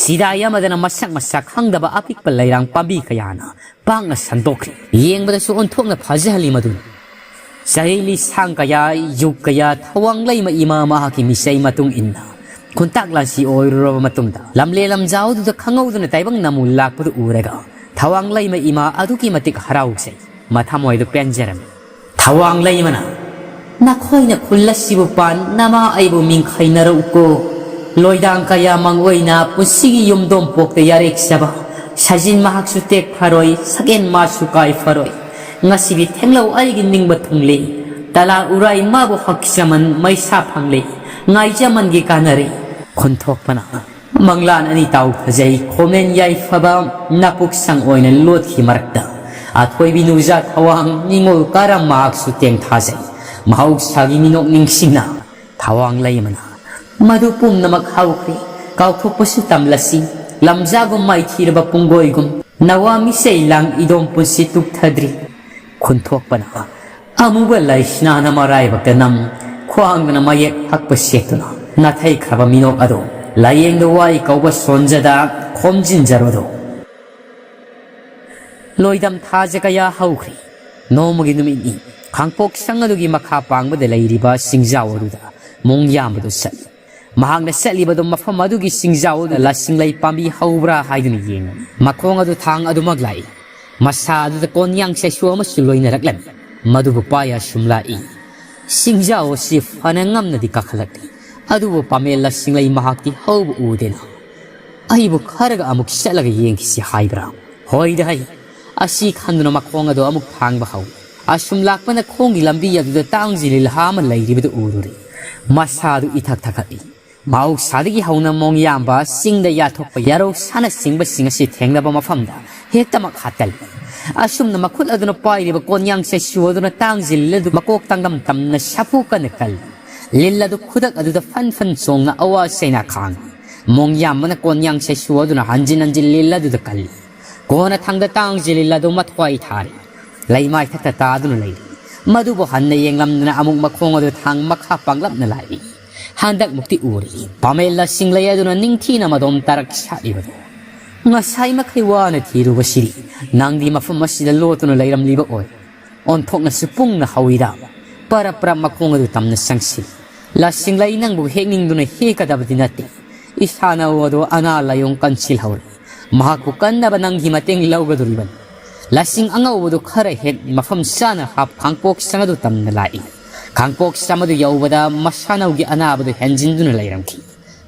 ꯆꯤꯗꯥꯏ ꯑꯃꯗꯅ ꯃꯁꯛ ꯃꯁꯥ ꯈꯪꯗꯕ ꯑꯄꯤꯛꯄ ꯂꯩꯔꯥꯡ ꯄꯥꯝꯕꯤ ꯀꯌꯥꯅ ꯄꯥꯛꯅ ꯁꯟꯗꯣꯛꯈ꯭ꯔꯤ꯫ ꯌꯦꯡꯕꯗꯁꯨ ꯑꯣꯟꯊꯣꯛꯅ ꯐꯖꯍꯜꯂꯤ ꯃꯗꯨꯅ꯫ ꯆꯍꯤ ꯂꯤꯁꯥꯡ ꯀꯌꯥ, ꯌꯨꯒ ꯀꯌꯥ ꯊꯋꯥꯡ ꯂꯩꯃ ꯏꯃꯥ ꯃꯍꯥꯛꯀꯤ ꯃꯤꯁꯩ ꯃꯇꯨꯡ ꯏꯟꯅ ꯈꯨꯟꯇꯥꯛ ꯂꯥꯟꯁꯤ ꯑꯣꯏꯔꯨꯔꯕ ꯃꯇꯨꯡꯗ, ꯂꯝꯂꯦꯟ ꯂꯝꯖꯥꯎꯗꯨꯗ ꯈꯪꯍꯧꯗꯅ ꯇꯥꯏꯕꯪ ꯅꯃꯨ ꯂꯥꯛꯄꯗꯨ ꯎꯔꯒ, ꯊꯋꯥꯡ ꯂꯩꯃ ꯏꯃꯥ ꯑꯗꯨꯛꯀꯤ ꯃꯇꯤꯛ ꯍꯔꯥꯎꯖꯩ, ꯃꯊꯃꯣꯏꯗꯨ ꯄꯦꯟꯖꯔꯝꯃꯤ꯫ ꯊꯋꯥꯡ ꯂꯩꯃꯅ, "ꯅꯈꯣꯏꯅ ꯈꯨꯜ ꯑꯁꯤꯕꯨ ꯄꯥꯟꯅꯕ ꯑꯩꯕꯨ ꯃꯤꯡꯈꯩꯅꯔꯛꯎꯀꯣ꯫ ꯂꯣꯏꯗꯥꯡ ꯀꯌꯥ ꯃꯪ ꯑꯣꯏꯅ ꯄꯨꯟꯁꯤꯒꯤ ꯌꯨꯝꯗꯣꯝ ꯄꯣꯛꯇ ꯌꯥꯔꯦꯛꯆꯕ, ꯁꯖꯤꯟ ꯃꯍꯥꯛꯁꯨ ꯇꯦꯛ ꯐꯔꯣꯏ, ꯁꯒꯦꯟ ꯃꯥꯁꯨ ꯀꯥꯏ ꯐꯔꯣꯏ꯫ ꯉꯁꯤꯗꯤ ꯊꯦꯡꯂꯧ ꯑꯩꯒꯤ ꯅꯤꯡꯕ ꯊꯨꯡꯂꯦ꯫ ꯇꯂꯥ ꯎꯔꯥꯏ ꯃꯥꯕꯨ ꯍꯛꯆꯃꯟ ꯃꯩꯁꯥ ꯐꯪꯂꯦ꯫ ꯉꯥꯏꯖꯃꯟꯒꯤ ꯀꯥꯟꯅꯔꯦ꯫" ꯈꯨꯟꯊꯣꯛꯄꯅ, "ꯃꯪꯂꯥꯟ ꯑꯅꯤ ꯇꯥꯎ ꯐꯖꯩ, ꯈꯣꯃꯦꯟ ꯌꯥꯏꯐꯕ ꯅꯥꯄꯨꯛꯁꯪ ꯑꯣꯏꯅ ꯂꯣꯠꯈꯤ ꯃꯔꯛꯇ꯫ ꯑꯊꯣꯏꯕꯤ ꯅꯨꯖꯥ ꯊꯋꯥꯡ ꯅꯤꯉꯣꯜ ꯀꯥꯔꯝ ꯃꯍꯥꯛꯁꯨ ꯇꯦꯡꯊꯥꯖꯩ꯫ ꯃꯍꯧꯁꯥꯒꯤ ꯃꯤꯅꯣꯛ ꯅꯤꯡꯁꯤꯡꯅ ꯊꯋꯥꯡ ꯂꯩꯃꯅ ꯃꯗꯨ ꯄꯨꯝꯅꯃꯛ ꯍꯧꯈ꯭ꯔꯦ꯫ ꯀꯥꯎꯊꯣꯛꯄꯁꯨ ꯇꯝꯂꯁꯤ꯫ ꯂꯝꯖꯥꯒꯨꯝ ꯃꯥꯏꯊꯤꯔꯕ ꯄꯨꯡꯒꯣꯏꯒꯨꯝ ꯅꯋꯥ ꯃꯤꯁꯩ ꯂꯥꯡ ꯏꯗꯣꯝ ꯄꯨꯟꯁꯤ ꯇꯨꯞꯊꯗ꯭ꯔꯤ꯫" ꯈꯨꯟꯊꯣꯛꯄꯅ, ꯑꯃꯨꯕ ꯂꯩꯁꯅꯥꯅ ꯃꯔꯥꯏꯕꯛꯇ ꯅꯝ, ꯈ꯭ꯋꯥꯡꯗꯅ ꯃꯌꯦꯛ ꯍꯛꯄ ꯁꯦꯠꯇꯨꯅ ꯅꯥꯊꯩꯈ꯭ꯔꯕ ꯃꯤꯅꯣꯛ ꯑꯗꯣ ꯂꯥꯏꯌꯦꯡꯗ ꯋꯥꯏ ꯀꯧꯕ ꯁꯣꯟꯖꯗ ꯈꯣꯝꯖꯤꯟꯖꯔꯣꯗꯣ꯫ ꯂꯣꯏꯗꯝ ꯊꯥꯖ ꯀꯌꯥ ꯍꯧꯈ꯭ꯔꯦ꯫ ꯅꯣꯡꯃꯒꯤ ꯅꯨꯃꯤꯠꯅꯤ꯫ ꯈꯥꯡꯄꯣꯛ ꯁꯪ ꯑꯗꯨꯒꯤ ꯃꯈꯥ ꯄꯥꯡꯕꯗ ꯂꯩꯔꯤꯕ ꯁꯤꯡꯖꯥꯎ ꯑꯗꯨꯗ ꯃꯣꯡ ꯌꯥꯝꯕꯗꯨ ꯆꯠꯂꯤ꯫ ꯃꯍꯥꯛꯅ ꯆꯠꯂꯤꯕꯗꯨ ꯃꯐꯝ ꯑꯗꯨꯒꯤ ꯁꯤꯡꯖꯥꯎ ꯑꯗꯨꯗ ꯂꯁꯤꯡꯂꯩ ꯄꯥꯝꯕꯤ ꯍꯧꯕ꯭ꯔꯥ ꯍꯥꯏꯗꯨꯅ ꯌꯦꯡꯂꯝꯃꯤ꯫ ꯃꯈꯣꯡ ꯑꯗꯨ ꯊꯥꯡ ꯑꯗꯨꯃꯛ ꯂꯥꯛꯏ꯫ ꯃꯁꯥ ꯑꯗꯨꯗ ꯀꯣꯟꯌꯥꯡ ꯆꯩꯁꯨ ꯑꯃꯁꯨ ꯂꯣꯏꯅꯔꯛꯂꯝꯃꯤ꯫ ꯃꯗꯨꯕꯨ ꯄꯥꯏ ꯑꯁꯨꯝ ꯂꯥꯛꯏ꯫ ꯁꯤꯡꯖꯥꯎ ꯑꯁꯤ ꯐꯅ ꯉꯝꯅꯗꯤ ꯀꯥꯈꯠꯂꯛꯂꯤ꯫ ꯑꯗꯨꯕꯨ ꯄꯥꯃꯦꯜ ꯂꯁꯤꯡꯂꯩ ꯃꯍꯥꯛꯇꯤ ꯍꯧꯕ ꯎꯗꯦꯅ꯫ "ꯑꯩꯕꯨ ꯈꯔꯒ ꯑꯃꯨꯛ ꯆꯠꯂꯒ ꯌꯦꯡꯈꯤꯁꯤ" ꯍꯥꯏꯕ꯭ꯔꯥ? "ꯍꯣꯏꯗ ꯍꯩ꯫" ꯑꯁꯤ ꯈꯟꯗꯨꯅ ꯃꯈꯣꯡ ꯑꯗꯨ ꯑꯃꯨꯛ ꯊꯥꯡꯕ ꯍꯧꯏ꯫ ꯑꯁꯨꯝ ꯂꯥꯛꯄꯅ ꯈꯣꯡꯒꯤ ꯂꯝꯕꯤ ꯑꯗꯨꯗ ꯇꯥꯡꯖꯤꯜꯂꯤ ꯂꯍꯥ ꯑꯃ ꯂꯩꯔꯤꯕꯗꯨ ꯎꯔꯨꯔꯦ꯫ ꯃꯁꯥ ꯑꯗꯨ ꯏꯊꯛ ꯊꯛꯀꯠꯂꯤ꯫ ꯃꯍꯧꯁꯥꯗꯒꯤ ꯍꯧꯅ ꯃꯣꯡ ꯌꯥꯝꯕ ꯆꯤꯡꯗ ꯌꯥꯊꯣꯛꯄ ꯌꯥꯔꯧ ꯁꯥꯅꯆꯤꯡꯕꯁꯤꯡ ꯑꯁꯤ ꯊꯦꯡꯅꯕ ꯃꯐꯝꯗ ꯍꯦꯛꯇꯃꯛ ꯍꯥꯠꯀꯜꯂꯤ꯫ ꯑꯁꯨꯝꯅ ꯃꯈꯨꯠ ꯑꯗꯨꯅ ꯄꯥꯏꯔꯤꯕ ꯀꯣꯟꯌꯥꯡ ꯆꯩꯁꯨ ꯑꯗꯨꯅ ꯇꯥꯡꯖꯤꯜꯂꯤ ꯑꯗꯨ ꯃꯀꯣꯛ ꯇꯥꯡꯂꯝ ꯇꯝꯅ ꯁꯥꯐꯨ ꯀꯟꯅ ꯀꯜꯂꯤ꯫ ꯂꯤꯜ ꯑꯗꯨ ꯈꯨꯗꯛ ꯑꯗꯨꯗ ꯐꯟ ꯐꯟ ꯆꯣꯡꯅ ꯑꯋꯥ ꯆꯩꯅꯥ ꯈꯥꯡꯏ꯫ ꯃꯣꯡ ꯌꯥꯝꯕꯅ ꯀꯣꯟꯌꯥꯡ ꯆꯩꯁꯨ ꯑꯗꯨꯅ ꯍꯟꯖꯤꯟ ꯍꯟꯖꯤꯟ ꯂꯤꯜ ꯑꯗꯨꯗ ꯀꯜꯂꯤ꯫ ꯀꯣꯟꯅ ꯊꯪꯗ ꯇꯥꯡꯖꯤꯜꯂꯤ ꯑꯗꯨ ꯃꯊ꯭ꯋꯥꯏ ꯊꯥꯔꯤ꯫ ꯂꯩꯃꯥꯏꯊꯛꯇ ꯇꯥꯗꯨꯅ ꯂꯩꯔꯤ꯫ ꯃꯗꯨꯕꯨ ꯍꯟꯅ ꯌꯦꯡꯂꯝꯗꯅ ꯑꯃꯨꯛ ꯃꯈꯣꯡ ꯑꯗꯨ ꯊꯥꯡ ꯃꯈꯥ ꯄꯥꯡꯂꯞꯅ ꯂꯥꯛꯏ꯫ ꯍꯟꯗꯛꯃꯨꯛꯇꯤ ꯎꯔꯤ꯫ ꯄꯥꯃꯦꯜ ꯂꯁꯤꯡꯂꯩ ꯑꯗꯨꯅ ꯅꯤꯡꯊꯤꯅ ꯃꯗꯣꯝ ꯇꯥꯔꯛ ꯁꯥꯠꯂꯤꯕꯗꯨ꯫ "ꯉꯁꯥꯏ ꯃꯈꯩ ꯋꯥꯅ ꯊꯤꯔꯨꯕꯁꯤꯗꯤ ꯅꯪꯗꯤ ꯃꯐꯝ ꯑꯁꯤꯗ ꯂꯣꯠꯇꯨꯅ ꯂꯩꯔꯝꯂꯤꯕ ꯑꯣꯏ꯫ ꯑꯣꯟꯊꯣꯛꯅꯁꯨ ꯄꯨꯡꯅ ꯍꯧꯏꯗ꯫ ꯄꯔꯞ ꯄꯔꯞ ꯃꯈꯣꯡ ꯑꯗꯨ ꯇꯝꯅ ꯆꯪꯁꯤꯜꯂꯤ꯫ ꯂꯁꯤꯡꯂꯩ ꯅꯪꯕꯨ ꯍꯦꯛꯅꯤꯡꯗꯨꯅ ꯍꯦꯛꯀꯗꯕꯗꯤ ꯅꯠꯇꯦ꯫ ꯏꯁꯥꯅ ꯑꯗꯨ ꯑꯅꯥ ꯂꯥꯏꯌꯣꯡ ꯀꯟꯁꯤꯜꯍꯧꯔꯦ꯫ ꯃꯍꯥꯛꯄꯨ ꯀꯟꯅꯕ ꯅꯪꯒꯤ ꯃꯇꯦꯡ ꯂꯧꯒꯗꯣꯔꯤꯕꯅꯤ꯫ ꯂꯁꯤꯡ ꯑꯉꯧꯕꯗꯨ ꯈꯔ ꯍꯦꯛ ꯃꯐꯝ ꯆꯥꯅ ꯍꯥꯞ ꯈꯥꯡꯄꯣꯛ ꯁꯪ ꯑꯗꯨ ꯇꯝꯅ ꯂꯥꯛꯏ꯫ ꯈꯥꯡꯄꯣꯛ ꯁꯪ ꯑꯗꯨ ꯌꯧꯕꯗ ꯃꯁꯥꯅꯧꯒꯤ ꯑꯅꯥꯕꯗꯨ ꯍꯦꯟꯖꯤꯟꯗꯨꯅ ꯂꯩꯔꯝꯈꯤ꯫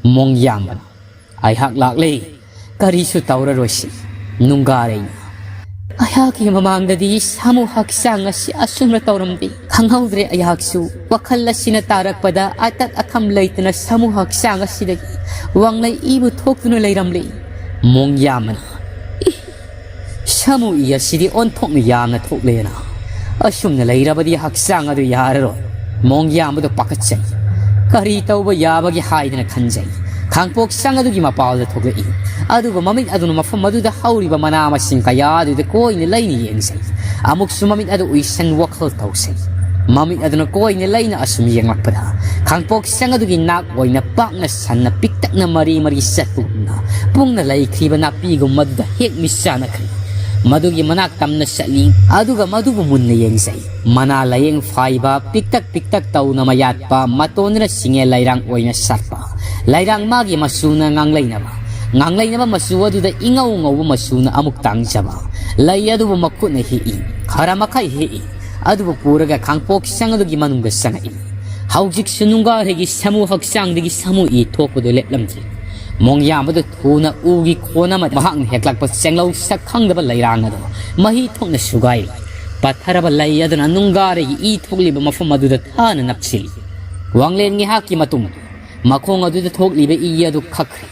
ꯃꯣꯡꯌꯥꯝꯕꯅ, "ꯑꯩꯍꯥꯛ ꯂꯥꯛꯂꯦ꯫ ꯀꯔꯤꯁꯨ ꯇꯧꯔꯔꯣꯏꯁꯤ, ꯅꯨꯡꯒꯥꯔꯩꯅ꯫ ꯑꯩꯍꯥꯛꯀꯤ ꯃꯃꯥꯡꯗꯗꯤ ꯁꯥꯃꯨ ꯍꯛꯆꯥꯡ ꯑꯁꯤ ꯑꯁꯨꯝꯅ ꯇꯧꯔꯝꯗꯦ꯫ ꯈꯪꯍꯧꯗ꯭ꯔꯦ ꯑꯩꯍꯥꯛꯁꯨ꯫ ꯋꯥꯈꯜ ꯑꯁꯤꯅ ꯇꯥꯔꯛꯄꯗ ꯑꯇꯠ ꯑꯈꯝ ꯂꯩꯇꯅ ꯁꯥꯃꯨ ꯍꯛꯆꯥꯡ ꯑꯁꯤꯗꯒꯤ ꯋꯥꯡꯂꯩ ꯏꯕꯨ ꯊꯣꯛꯇꯨꯅ ꯂꯩꯔꯝꯂꯦ꯫" ꯃꯣꯡꯌꯥꯝꯕꯅ, "ꯏ, ꯁꯥꯃꯨ ꯏ ꯑꯁꯤꯗꯤ ꯑꯣꯟꯊꯣꯛꯅ ꯌꯥꯝꯅ ꯊꯣꯛꯂꯦꯅ꯫ ꯑꯁꯨꯝꯅ ꯂꯩꯔꯕꯗꯤ ꯍꯛꯆꯥꯡ ꯑꯗꯨ ꯌꯥꯔꯔꯣꯏ꯫" ꯃꯣꯡꯌꯥꯝꯕꯗꯨ ꯄꯥꯈꯠꯆꯩ꯫ ꯀꯔꯤ ꯇꯧꯕ ꯌꯥꯕꯒꯦ ꯍꯥꯏꯗꯅ ꯈꯟꯖꯩ꯫ ꯈꯥꯡꯄꯣꯛ ꯁꯪ ꯑꯗꯨꯒꯤ ꯃꯄꯥꯜꯗ ꯊꯣꯛꯂꯛꯏ꯫ ꯑꯗꯨꯒ ꯃꯃꯤꯠ ꯑꯗꯨꯅ ꯃꯐꯝ ꯑꯗꯨꯗ ꯍꯧꯔꯤꯕ ꯃꯅꯥ ꯃꯁꯤꯡ ꯀꯌꯥ ꯑꯗꯨꯗ ꯀꯣꯏꯅ ꯂꯩꯅ ꯌꯦꯡꯖꯩ꯫ ꯑꯃꯨꯛꯁꯨ ꯃꯃꯤꯠ ꯑꯗꯨ ꯎꯏꯁꯟ ꯋꯥꯈꯜ ꯇꯧꯖꯩ꯫ ꯃꯃꯤꯠ ꯑꯗꯨꯅ ꯀꯣꯏꯅ ꯂꯩꯅ ꯑꯁꯨꯝ ꯌꯦꯡꯂꯛꯄꯗ, ꯈꯥꯡꯄꯣꯛ ꯁꯪ ꯑꯗꯨꯒꯤ ꯅꯥꯛ ꯑꯣꯏꯅ ꯄꯥꯛꯅ ꯁꯟꯅ ꯄꯤꯛꯇꯛꯅ ꯃꯔꯤ ꯃꯔꯤ ꯆꯠꯄꯒꯨꯝꯅ ꯄꯨꯡꯅ ꯂꯩꯈ꯭ꯔꯤꯕ ꯅꯥꯄꯤꯒꯨꯝꯕꯗꯨꯗ ꯍꯦꯛ ꯃꯤꯠ ꯆꯥꯅꯈ꯭ꯔꯦ꯫ ꯃꯗꯨꯒꯤ ꯃꯅꯥꯛ ꯇꯝꯅ ꯆꯠꯂꯤ, ꯑꯗꯨꯒ ꯃꯗꯨꯕꯨ ꯃꯨꯟꯅ ꯌꯦꯡꯖꯩ꯫ ꯃꯅꯥ ꯂꯥꯌꯦꯡ ꯐꯥꯏꯕ ꯄꯤꯛꯇꯛ ꯄꯤꯛꯇꯛ ꯇꯧꯅ ꯃꯌꯥꯠꯄ ꯃꯇꯣꯟꯗꯨꯅ ꯁꯤꯡꯉꯦ ꯂꯩꯔꯥꯡ ꯑꯣꯏꯅ ꯁꯥꯠꯄ꯫ ꯂꯩꯔꯥꯡ ꯃꯥꯒꯤ ꯃꯆꯨꯅ ꯉꯥꯡꯂꯩꯅꯕ, ꯉꯥꯡꯂꯩꯅꯕ ꯃꯆꯨ ꯑꯗꯨꯗ ꯏꯉꯧ ꯉꯧꯕ ꯃꯆꯨꯅ ꯑꯃꯨꯛ ꯇꯥꯡꯖꯕ꯫ ꯂꯩ ꯑꯗꯨꯕꯨ ꯃꯈꯨꯠꯅ ꯍꯦꯛꯏ, ꯈꯔ ꯃꯈꯩ ꯍꯦꯛꯏ, ꯑꯗꯨꯕꯨ ꯄꯨꯔꯒ ꯈꯥꯡꯄꯣꯛ ꯁꯪ ꯑꯗꯨꯒꯤ ꯃꯅꯨꯡꯗ ꯆꯪꯉꯛꯏ꯫ ꯍꯧꯖꯤꯛꯁꯨ ꯅꯨꯡꯒꯥꯔꯩꯒꯤ ꯁꯥꯃꯨ ꯍꯛꯆꯥꯡꯗꯒꯤ ꯁꯥꯃꯨ ꯏ ꯊꯣꯛꯄꯗꯨ ꯂꯦꯞꯂꯝꯗ꯭ꯔꯤ꯫ ꯃꯣꯡꯌꯥꯝꯕꯗꯨ ꯊꯨꯅ ꯎꯒꯤ ꯀꯣꯟ ꯑꯃꯗ ꯃꯍꯥꯛꯅ ꯍꯦꯛꯂꯛꯄ ꯆꯦꯡꯂꯧ ꯁꯛ ꯈꯪꯗꯕ ꯂꯩꯔꯥꯡ ꯑꯗꯨ ꯃꯍꯤ ꯊꯣꯛꯅ ꯁꯨꯒꯥꯏꯔꯤ꯫ ꯄꯠꯊꯔꯕ ꯂꯩ ꯑꯗꯨꯅ ꯅꯨꯡꯒꯥꯔꯩꯒꯤ ꯏ ꯊꯣꯛꯂꯤꯕ ꯃꯐꯝ ꯑꯗꯨꯗ ꯊꯥꯅ ꯅꯞꯁꯤꯜꯂꯤ꯫ ꯋꯥꯡꯂꯦꯟ ꯉꯥꯏꯍꯥꯛꯀꯤ ꯃꯇꯨꯡꯗ ꯃꯈꯣꯡ ꯑꯗꯨꯗ ꯊꯣꯛꯂꯤꯕ ꯏ ꯑꯗꯨ ꯈꯛꯈ꯭ꯔꯦ꯫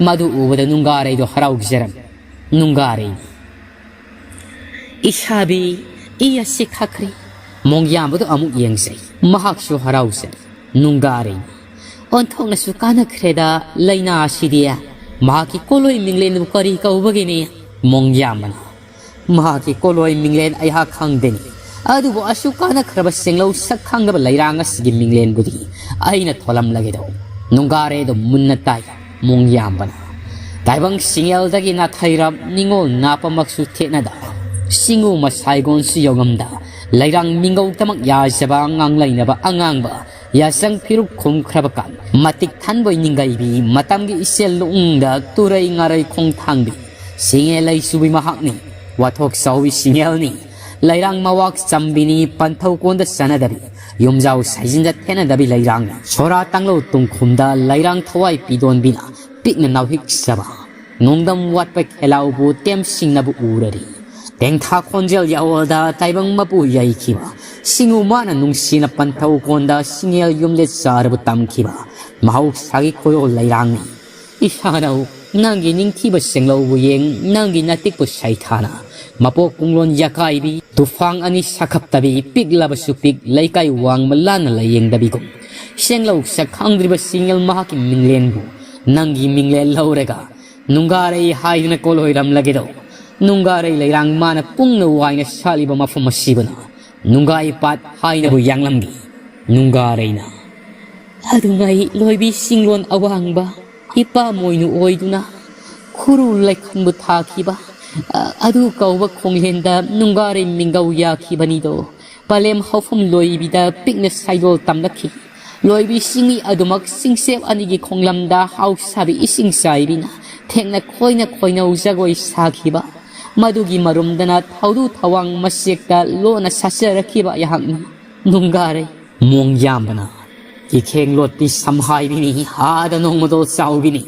ꯃꯗꯨ ꯎꯕꯗ ꯅꯨꯡꯒꯥꯔꯩꯗꯨ ꯍꯔꯥꯎꯖꯔꯝꯃꯤ꯫ ꯅꯨꯡꯒꯥꯔꯩ, "ꯏꯁꯥꯕꯤ, ꯏ ꯑꯁꯤ ꯈꯛꯈ꯭ꯔꯦ꯫" ꯃꯣꯡꯌꯥꯝꯕꯗꯨ ꯑꯃꯨꯛ ꯌꯦꯡꯖꯩ꯫ ꯃꯍꯥꯛꯁꯨ ꯍꯔꯥꯎꯖꯩ꯫ ꯅꯨꯡꯒꯥꯔꯩ, "ꯑꯣꯟꯊꯣꯛꯅꯁꯨ ꯀꯥꯟꯅꯈ꯭ꯔꯦꯗ ꯂꯥꯏꯅꯥ ꯑꯁꯤꯗꯤ꯫ ꯃꯍꯥꯛꯀꯤ ꯀꯣꯂꯣꯏ ꯃꯤꯡꯂꯦꯟꯕꯨ ꯀꯔꯤ ꯀꯧꯕꯒꯤꯅꯤ?" ꯃꯣꯡꯌꯥꯝꯕꯅ, "ꯃꯍꯥꯛꯀꯤ ꯀꯣꯂꯣꯏ ꯃꯤꯡꯂꯦꯟ ꯑꯩꯍꯥꯛ ꯈꯪꯗꯦꯅꯦ꯫ ꯑꯗꯨꯕꯨ ꯑꯁꯨꯛ ꯀꯥꯟꯅꯈ꯭ꯔꯕ ꯆꯦꯡꯂꯧ ꯁꯛ ꯈꯪꯗꯕ ꯂꯩꯔꯥꯡ ꯑꯁꯤꯒꯤ ꯃꯤꯡꯂꯦꯟꯕꯨꯗꯤ ꯑꯩꯅ ꯊꯣꯜꯂꯝꯂꯒꯦꯗꯣ꯫" ꯅꯨꯡꯒꯥꯔꯩꯗꯨ ꯃꯨꯟꯅ ꯇꯥꯏ꯫ ꯃꯣꯡꯌꯥꯝꯕꯅ, "ꯇꯥꯏꯕꯪ ꯁꯤꯡꯌꯦꯜꯗꯒꯤ ꯅꯥꯊꯩꯔꯞ ꯅꯤꯉꯣꯜ ꯅꯥꯄꯃꯛꯁꯨ ꯊꯦꯠꯅꯗ, ꯆꯤꯡꯉꯨ ꯃꯁꯥꯏꯒꯣꯟꯁꯨ ꯌꯧꯉꯝꯗ, ꯂꯩꯔꯥꯡ ꯃꯤꯡꯒꯧꯗꯃꯛ ꯌꯥꯖꯕ ꯉꯥꯡꯂꯩꯅꯕ ꯑꯉꯥꯡꯕ, ꯌꯥꯆꯪ ꯐꯤꯔꯨꯛ ꯈꯨꯝꯈ꯭ꯔꯕ ꯀꯥꯟ, ꯃꯇꯤꯛ ꯊꯟꯕꯣꯏ ꯅꯤꯡꯒꯩꯕꯤ, ꯃꯇꯝꯒꯤ ꯏꯆꯦꯜ ꯂꯨꯡꯗ ꯇꯨꯔꯩ ꯉꯥꯔꯩ ꯈꯣꯡꯊꯥꯡꯕꯤ, ꯁꯤꯡꯉꯦ ꯂꯩꯁꯨꯕꯤ ꯃꯍꯥꯛꯅꯤ꯫ ꯋꯥꯊꯣꯛ ꯆꯥꯎꯕꯤ ꯁꯤꯡꯉꯦꯜꯅꯤ꯫ ꯂꯩꯔꯥꯡ ꯃꯋꯥꯛ ꯆꯝꯕꯤꯅꯤ, ꯄꯟꯊꯧ ꯀꯣꯟꯗ ꯆꯥꯟꯅꯗꯕꯤ, ꯌꯨꯝꯖꯥꯎ ꯁꯥꯏꯖꯤꯟꯗ ꯊꯦꯠꯅꯗꯕꯤ ꯂꯩꯔꯥꯡꯅꯤ꯫ ꯁꯣꯔꯥ ꯇꯥꯡꯂꯧ ꯇꯨꯡꯈꯨꯝꯗ ꯂꯩꯔꯥꯡ ꯊꯋꯥꯏ ꯄꯤꯗꯣꯟꯕꯤꯅ ꯄꯤꯛꯅ ꯅꯥꯎꯍꯤꯛꯆꯕ, ꯅꯣꯡꯗꯝ ꯋꯥꯠꯄ ꯈꯦꯂꯥꯎꯕꯨ ꯇꯦꯝꯁꯤꯡꯅꯕꯨ ꯎꯔꯔꯤ꯫ ꯇꯦꯡꯊꯥ ꯈꯣꯟꯖꯦꯜ ꯌꯥꯑꯣꯜꯗ ꯇꯥꯏꯕꯪ ꯃꯄꯨ ꯌꯩꯈꯤꯕ, ꯁꯤꯡꯎ ꯃꯥꯅ ꯅꯨꯡꯁꯤꯅ ꯄꯟꯊꯧ ꯀꯣꯟꯗ ꯁꯤꯡꯉꯦꯜ ꯌꯨꯝꯂꯦꯠ ꯆꯥꯔꯕꯨ ꯇꯝꯈꯤꯕ ꯃꯍꯧꯁꯥꯒꯤ ꯈꯣꯏꯔꯣꯜ ꯂꯩꯔꯥꯡꯅꯤ꯫ ꯏꯁꯥꯅꯧ ꯅꯪꯒꯤ ꯅꯤꯡꯊꯤꯕ ꯁꯦꯡꯂꯧꯕ ꯌꯦꯡ, ꯅꯪꯒꯤ ꯅꯇꯤꯛꯄꯨ ꯁꯩꯊꯥꯅ, ꯃꯄꯣꯛ ꯀꯨꯡꯂꯣꯟ ꯌꯥꯀꯥꯏꯕꯤ, ꯇꯨꯐꯥꯡ ꯑꯅꯤ ꯁꯥꯈꯞꯇꯕꯤ, ꯄꯤꯛꯂꯕꯁꯨ ꯄꯤꯛ, ꯂꯩꯀꯥꯏ ꯋꯥꯡꯃ ꯂꯥꯟꯅ ꯂꯥꯌꯦꯡꯗꯕꯤꯒꯨꯝ, ꯁꯦꯡꯂꯧ ꯁꯛ ꯈꯪꯗ꯭ꯔꯤꯕ ꯁꯤꯡꯉꯦꯜ ꯃꯍꯥꯛꯀꯤ ꯃꯤꯡꯂꯦꯟꯕꯨ ꯅꯪꯒꯤ ꯃꯤꯡꯂꯦꯟ ꯂꯧꯔꯒ, ꯅꯨꯡꯒꯥꯔꯩ ꯍꯥꯏꯗꯨꯅ ꯀꯣꯜꯂꯣꯏꯔꯝꯂꯒꯦꯗꯣ꯫ ꯅꯨꯡꯒꯥꯔꯩ ꯂꯩꯔꯥꯡ ꯃꯥꯅ ꯄꯨꯡꯅ ꯋꯥꯏꯅ ꯁꯥꯠꯂꯤꯕ ꯃꯐꯝ ꯑꯁꯤꯕꯨꯅ ꯅꯨꯡꯒꯥꯏ ꯄꯥꯠ ꯍꯥꯏꯅꯕꯨ ꯌꯥꯡꯂꯝꯃꯤ꯫ ꯅꯨꯡꯒꯥꯔꯩꯅ ꯑꯗꯨꯉꯩ ꯂꯣꯏꯕꯤ ꯁꯤꯡꯂꯣꯟ ꯑꯋꯥꯡꯕ ꯏꯄꯥ ꯃꯣꯏꯅꯨ ꯑꯣꯏꯗꯨꯅ ꯈꯨꯔꯨ ꯂꯩꯈꯟꯕꯨ ꯊꯥꯈꯤꯕ, ꯑ, ꯑꯗꯨ ꯀꯧꯕ ꯈꯣꯡꯂꯦꯟꯗ ꯅꯨꯡꯒꯥꯔꯩ ꯃꯤꯡꯒꯧ ꯌꯥꯈꯤꯕꯅꯤꯗꯣ꯫ ꯄꯂꯦꯝ ꯍꯧꯐꯝ ꯂꯣꯏꯕꯤꯗ ꯄꯤꯛꯅ ꯁꯥꯏꯗꯣꯜ ꯇꯝꯂꯛꯈꯤ꯫ ꯂꯣꯏꯕꯤ ꯁꯤꯡꯃꯤ ꯑꯗꯨꯃꯛ ꯁꯤꯡꯁꯦꯞ ꯑꯅꯤꯒꯤ ꯈꯣꯡꯂꯝꯗ ꯍꯥꯎꯁꯥꯕꯤ ꯏꯁꯤꯡ ꯆꯥꯏꯕꯤꯅ ꯊꯦꯛꯅ ꯈꯣꯏꯅ ꯈꯣꯏꯅꯧ ꯖꯒꯣꯏ ꯁꯥꯈꯤꯕ꯫ ꯃꯗꯨꯒꯤ ꯃꯔꯨꯝꯗꯅ ꯊꯧꯗꯨ ꯊꯋꯥꯡ ꯃꯆꯦꯛꯇ ꯂꯣꯟꯅ ꯁꯥꯆꯔꯛꯈꯤꯕ ꯑꯩꯍꯥꯛꯅꯤ꯫ ꯅꯨꯡꯒꯥꯔꯩ꯫ ꯃꯣꯡ ꯌꯥꯝꯕꯅ ꯀꯤꯈꯦꯡ ꯂꯣꯠꯄꯤ ꯁꯝꯍꯥꯏꯕꯤꯅꯤ, ꯍꯥꯗ ꯅꯣꯡꯃꯗꯣꯜ ꯆꯥꯎꯕꯤꯅꯤ꯫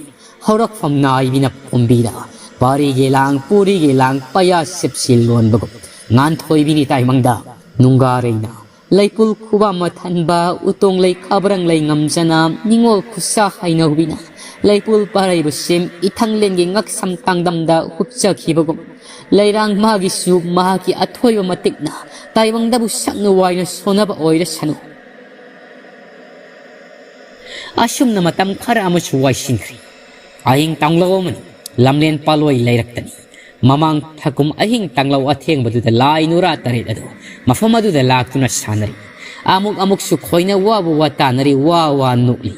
ꯍꯧꯔꯛꯐꯝ ꯅꯥꯏꯕꯤꯅ ꯄꯨꯝꯕꯤꯗ ꯄꯥꯔꯤꯒꯤ ꯂꯥꯡ, ꯄꯨꯔꯤꯒꯤ ꯂꯥꯡ, ꯄꯌꯥ ꯁꯤꯞꯁꯤ ꯂꯣꯟꯕꯒꯨꯝ ꯉꯥꯟꯊꯣꯏꯕꯤꯅꯤ ꯇꯥꯏꯃꯪꯗ꯫ ꯅꯨꯡꯒꯥꯔꯩꯅ ꯂꯩꯄꯨꯜ ꯈꯨꯕꯥꯝ ꯃꯊꯟꯕ ꯎꯇꯣꯡ ꯂꯩ ꯈꯥꯕ꯭ꯔꯪ ꯂꯩ ꯉꯝꯖꯅ ꯅꯤꯡꯉꯣꯜ ꯈꯨꯠꯁꯥ ꯍꯩꯅꯧꯕꯤꯅ ꯂꯩꯄꯨꯜ ꯄꯥꯔꯩꯕ ꯁꯦꯝ ꯏꯊꯪꯂꯦꯟꯒꯤ ꯉꯛꯁꯝ ꯇꯥꯡꯗꯝꯗ ꯍꯨꯞꯆꯈꯤꯕꯒꯨꯝ, ꯂꯩꯔꯥꯡ ꯃꯥꯒꯤꯁꯨ ꯃꯍꯥꯛꯀꯤ ꯑꯊꯣꯏꯕ ꯃꯇꯤꯛꯅ ꯇꯥꯏꯕꯪꯗꯕꯨ ꯁꯛꯅ ꯋꯥꯏꯅ ꯁꯣꯟꯅꯕ ꯑꯣꯏꯔꯁꯅꯨ꯫ ꯑꯁꯨꯝꯅ ꯃꯇꯝ ꯈꯔ ꯑꯃꯁꯨ ꯋꯥꯏꯁꯤꯟꯈ꯭ꯔꯦ꯫ ꯑꯍꯤꯡ ꯇꯥꯡꯂꯧ ꯑꯃꯅꯤ꯫ ꯂꯝꯂꯦꯟ ꯄꯥꯂꯣꯏ ꯂꯩꯔꯛꯇꯅꯤ꯫ ꯃꯃꯥꯡ ꯊꯀꯨꯝ ꯑꯍꯤꯡ ꯇꯥꯡꯂꯧ ꯑꯊꯦꯡꯕꯗꯨꯗ ꯂꯥꯏ ꯅꯨꯔꯥ ꯇꯔꯦꯠ ꯑꯗꯨ ꯃꯐꯝ ꯑꯗꯨꯗ ꯂꯥꯛꯇꯨꯅ ꯁꯥꯟꯅꯔꯤ꯫ ꯑꯃꯨꯛ ꯑꯃꯨꯛꯁꯨ ꯈꯣꯏꯅ ꯋꯥꯕꯨ ꯋꯥ ꯇꯥꯅꯔꯤ, ꯋꯥ ꯋꯥ ꯅꯣꯛꯂꯤ꯫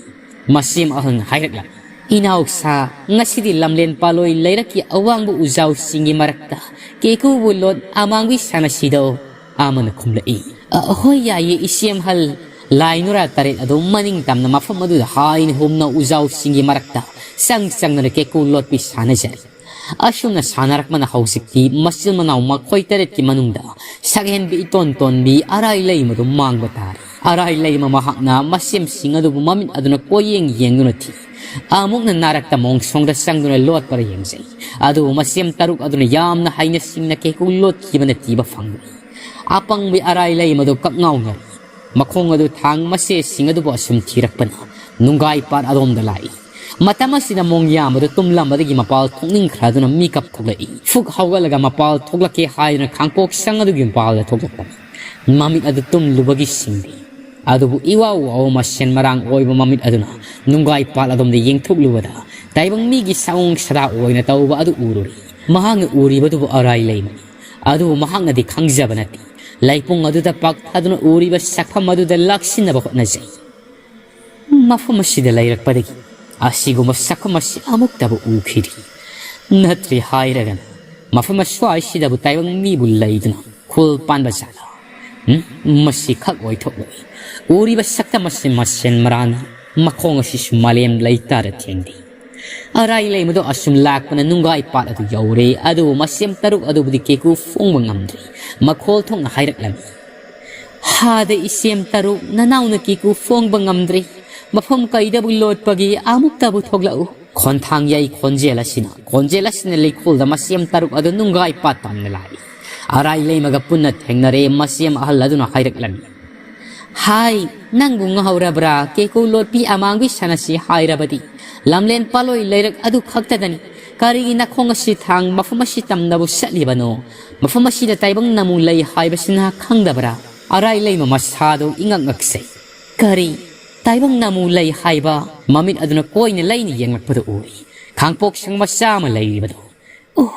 ꯃꯁꯦꯝ ꯑꯍꯜꯅ ꯍꯥꯏꯔꯛꯂꯝꯃꯤ, "ꯏꯅꯥꯎꯁꯥ, ꯉꯁꯤꯗꯤ ꯂꯝꯂꯦꯟ ꯄꯥꯂꯣꯏ ꯂꯩꯔꯛꯀꯤ ꯑꯋꯥꯡꯕ ꯎꯖꯥꯎꯁꯤꯡꯒꯤ ꯃꯔꯛꯇ ꯀꯦꯀꯨꯕꯨ ꯂꯣꯠ ꯑꯃꯥꯡꯕꯤ ꯁꯥꯟꯅꯁꯤꯗꯣ?" ꯑꯃꯅ ꯈꯨꯝꯂꯛꯏ, "ꯑ, ꯍꯣꯏ, ꯌꯥꯏꯌꯦ, ꯏꯆꯦꯝ ꯑꯍꯜ꯫ ꯂꯥꯏ ꯅꯨꯔꯥ ꯇꯔꯦꯠ ꯑꯗꯨ ꯃꯅꯤꯡ ꯇꯝꯅ ꯃꯐꯝ ꯑꯗꯨꯗ ꯍꯥꯏꯅ ꯍꯨꯝꯅ ꯎꯖꯥꯎꯁꯤꯡꯒꯤ ꯃꯔꯛꯇ ꯆꯪ ꯆꯪꯗꯨꯅ ꯀꯦꯀꯨ ꯂꯣꯠꯄꯤ ꯁꯥꯟꯅꯖꯔꯤ꯫ ꯑꯁꯨꯝꯅ ꯁꯥꯟꯅꯔꯛꯄꯅ ꯍꯧꯖꯤꯛꯇꯤ ꯃꯆꯤꯟ ꯃꯅꯥꯎ ꯃꯈꯣꯏ ꯇꯔꯦꯠꯀꯤ ꯃꯅꯨꯡꯗ ꯁꯛꯍꯦꯟꯕꯤ ꯏꯇꯣꯟ ꯇꯣꯟꯕꯤ ꯑꯔꯥꯏ ꯂꯩꯃꯗꯨ ꯃꯥꯡꯕ ꯇꯥꯔꯦ꯫ ꯑꯔꯥꯏ ꯂꯩꯃ ꯃꯍꯥꯛꯅ ꯃꯁꯦꯝꯁꯤꯡ ꯑꯗꯨꯕꯨ ꯃꯃꯤꯠ ꯑꯗꯨꯅ ꯀꯣꯏꯌꯦꯡ ꯌꯦꯡꯗꯨꯅ ꯊꯤ꯫ ꯑꯃꯨꯛꯅ ꯅꯥꯔꯛꯇ ꯃꯣꯡꯁꯣꯡꯗ ꯆꯪꯗꯨꯅ ꯂꯣꯠꯄꯔ ꯌꯦꯡꯖꯩ꯫ ꯑꯗꯨꯕꯨ ꯃꯁꯦꯝ ꯇꯔꯨꯛ ꯑꯗꯨꯅ ꯌꯥꯝꯅ ꯍꯩꯅ ꯁꯤꯡꯅ ꯀꯦꯀꯨ ꯂꯣꯠꯈꯤꯕꯅ ꯊꯤꯕ ꯐꯪꯂꯦ꯫ ꯑꯄꯪꯕꯤ ꯑꯔꯥꯏ ꯂꯩꯃꯗꯨ ꯀꯛꯉꯥꯎꯅꯔꯤ꯫ ꯃꯈꯣꯡ ꯑꯗꯨ ꯊꯥꯡ ꯃꯁꯦꯁꯤꯡ ꯑꯗꯨꯕꯨ ꯑꯁꯨꯝ ꯊꯤꯔꯛꯄꯅ ꯅꯨꯡꯒꯥꯏ ꯄꯥꯠ ꯑꯗꯣꯝꯗ ꯂꯥꯛꯏ꯫ ꯃꯇꯝ ꯑꯁꯤꯗ ꯃꯣꯡ ꯌꯥꯝꯕꯗꯨ ꯇꯨꯝꯂꯝꯕꯗꯒꯤ ꯃꯄꯥꯜ ꯊꯣꯛꯅꯤꯡꯈ꯭ꯔꯗꯨꯅ ꯃꯤꯀꯞ ꯊꯣꯛꯂꯛꯏ꯫ ꯐꯨꯛ ꯍꯧꯒꯠꯂꯒ ꯃꯄꯥꯜ ꯊꯣꯛꯂꯛꯀꯦ ꯍꯥꯏꯗꯨꯅ ꯈꯥꯡꯄꯣꯛ ꯁꯪ ꯑꯗꯨꯒꯤ ꯃꯄꯥꯜꯗ ꯊꯣꯛꯂꯛꯄꯅꯤ꯫ ꯃꯃꯤꯠ ꯑꯗꯨ ꯇꯨꯝꯂꯨꯕꯒꯤ ꯁꯤꯡꯂꯤ꯫ ꯑꯗꯨꯕꯨ ꯏꯋꯥꯎ ꯋꯥꯎ ꯃꯁꯦꯟ ꯃꯔꯥꯡ ꯑꯣꯏꯕ ꯃꯃꯤꯠ ꯑꯗꯨꯅ ꯅꯨꯡꯒꯥꯏ ꯄꯥꯠ ꯑꯗꯣꯝꯗ ꯌꯦꯡꯊꯣꯛꯂꯨꯕꯗ ꯇꯥꯏꯕꯪ ꯃꯤꯒꯤ ꯁꯑꯣꯡ ꯁꯥꯗꯥ ꯑꯣꯏꯅ ꯇꯧꯕ ꯑꯗꯨ ꯎꯔꯨꯔꯦ꯫ ꯃꯍꯥꯛꯅ ꯎꯔꯤꯕꯗꯨꯕꯨ ꯑꯔꯥꯏ ꯂꯩꯃꯅꯤ꯫ ꯑꯗꯨꯕꯨ ꯃꯍꯥꯛꯅꯗꯤ ꯈꯪꯖꯕ ꯅꯠꯇꯦ꯫ ꯂꯩꯄꯨꯡ ꯑꯗꯨꯗ ꯄꯥꯛꯊꯗꯨꯅ ꯎꯔꯤꯕ ꯁꯛꯐꯝ ꯑꯗꯨꯗ ꯂꯥꯛꯁꯤꯟꯅꯕ ꯍꯣꯠꯅꯖꯩ꯫ ꯃꯐꯝ ꯑꯁꯤꯗ ꯂꯩꯔꯛꯄꯗꯒꯤ ꯑꯁꯤꯒꯨꯝꯕ ꯁꯛꯐꯝ ꯑꯁꯤ ꯑꯃꯨꯛꯇꯕꯨ ꯎꯈꯤꯗ꯭ꯔꯤ꯫ ꯅꯠꯇ꯭ꯔꯤ ꯍꯥꯏꯔꯒꯅ ꯃꯐꯝ ꯑꯁ꯭ꯋꯥꯏꯁꯤꯗꯕꯨ ꯇꯥꯏꯕꯪ ꯃꯤꯕꯨ ꯂꯩꯗꯨꯅ ꯈꯨꯜ ꯄꯥꯟꯕ ꯖꯥꯠꯂ? ꯎꯝ? ꯃꯁꯤ ꯈꯛ ꯑꯣꯏꯊꯣꯛꯂꯣꯏ꯫ ꯎꯔꯤꯕ ꯁꯛꯇꯝ ꯑꯁꯤ ꯃꯁꯦꯟ ꯃꯔꯥꯅ ꯃꯈꯣꯡ ꯑꯁꯤꯁꯨ ꯃꯥꯂꯦꯝ ꯂꯩꯇꯥꯗ ꯊꯦꯡꯗꯦ꯫ ꯑꯔꯥꯏ ꯂꯩꯃꯗꯣ ꯑꯁꯨꯝ ꯂꯥꯛꯄꯅ ꯅꯨꯡꯒꯥꯏ ꯄꯥꯠ ꯑꯗꯨ ꯌꯧꯔꯦ꯫ ꯑꯗꯨꯕꯨ ꯃꯁꯦꯝ ꯇꯔꯨꯛ ꯑꯗꯨꯕꯨꯗꯤ ꯀꯦꯀꯨ ꯐꯣꯡꯕ ꯉꯝꯗ꯭ꯔꯤ꯫ ꯃꯈꯣꯜ ꯊꯣꯛꯅ ꯍꯥꯏꯔꯛꯂꯝꯃꯤ, "ꯍꯥꯗ ꯏꯆꯦꯝ ꯇꯔꯨꯛ, ꯅꯅꯥꯎꯅ ꯀꯦꯀꯨ ꯐꯣꯡꯕ ꯉꯝꯗ꯭ꯔꯤ꯫ ꯃꯐꯝ ꯀꯩꯗꯕꯨ ꯂꯣꯠꯄꯒꯦ, ꯑꯃꯨꯛꯇꯕꯨ ꯊꯣꯛꯂꯛꯎ꯫" ꯈꯣꯟꯊꯥꯡ ꯌꯩ ꯈꯣꯟꯖꯦꯜ ꯑꯁꯤꯅ ꯈꯣꯟꯖꯦꯜ ꯑꯁꯤꯅ ꯂꯩꯈꯣꯜꯗ ꯃꯁꯦꯝ ꯇꯔꯨꯛ ꯑꯗꯨ ꯅꯨꯡꯒꯥꯏ ꯄꯥꯠ ꯇꯝꯅ ꯂꯥꯛꯏ꯫ ꯑꯔꯥꯏ ꯂꯩꯃꯒ ꯄꯨꯟꯅ ꯊꯦꯡꯅꯔꯦ꯫ ꯃꯁꯦꯝ ꯑꯍꯜ ꯑꯗꯨꯅ ꯍꯥꯏꯔꯛꯂꯝꯃꯤ, "ꯍꯥꯏ, ꯅꯪꯕꯨ ꯉꯥꯎꯔꯕ꯭ꯔꯥ? ꯀꯦꯀꯨ ꯂꯣꯠꯄꯤ ꯑꯃꯥꯡꯕꯤ ꯁꯥꯟꯅꯁꯤ ꯍꯥꯏꯔꯕꯗꯤ ꯂꯝꯂꯦꯟ ꯄꯥꯂꯣꯏ ꯂꯩꯔꯛ ꯑꯗꯨ ꯈꯛꯇꯗꯅꯤ꯫ ꯀꯔꯤꯒꯤ ꯅꯈꯣꯡ ꯑꯁꯤ ꯊꯥꯡ ꯃꯐꯝ ꯑꯁꯤ ꯇꯝꯅꯕꯨ ꯆꯠꯂꯤꯕꯅꯣ? ꯃꯐꯝ ꯑꯁꯤꯗ ꯇꯥꯏꯕꯪ ꯅꯃꯨ ꯂꯩ ꯍꯥꯏꯕꯁꯤ ꯅꯍꯥꯛ ꯈꯪꯗꯕ꯭ꯔꯥ?" ꯑꯔꯥꯏ ꯂꯩꯃ ꯃꯁꯥꯗꯨ ꯏꯉꯛ ꯉꯛꯆꯩ꯫ "ꯀꯔꯤ? ꯇꯥꯏꯕꯪ ꯅꯃꯨ ꯂꯩ ꯍꯥꯏꯕ?" ꯃꯃꯤꯠ ꯑꯗꯨꯅ ꯀꯣꯏꯅ ꯂꯩꯅ ꯌꯦꯡꯂꯛꯄꯗꯨ ꯎꯔꯤ꯫ ꯈꯥꯡꯄꯣꯛ ꯁꯪ ꯃꯆꯥ ꯑꯃ ꯂꯩꯔꯤꯕꯗꯨ꯫ "ꯑꯣ,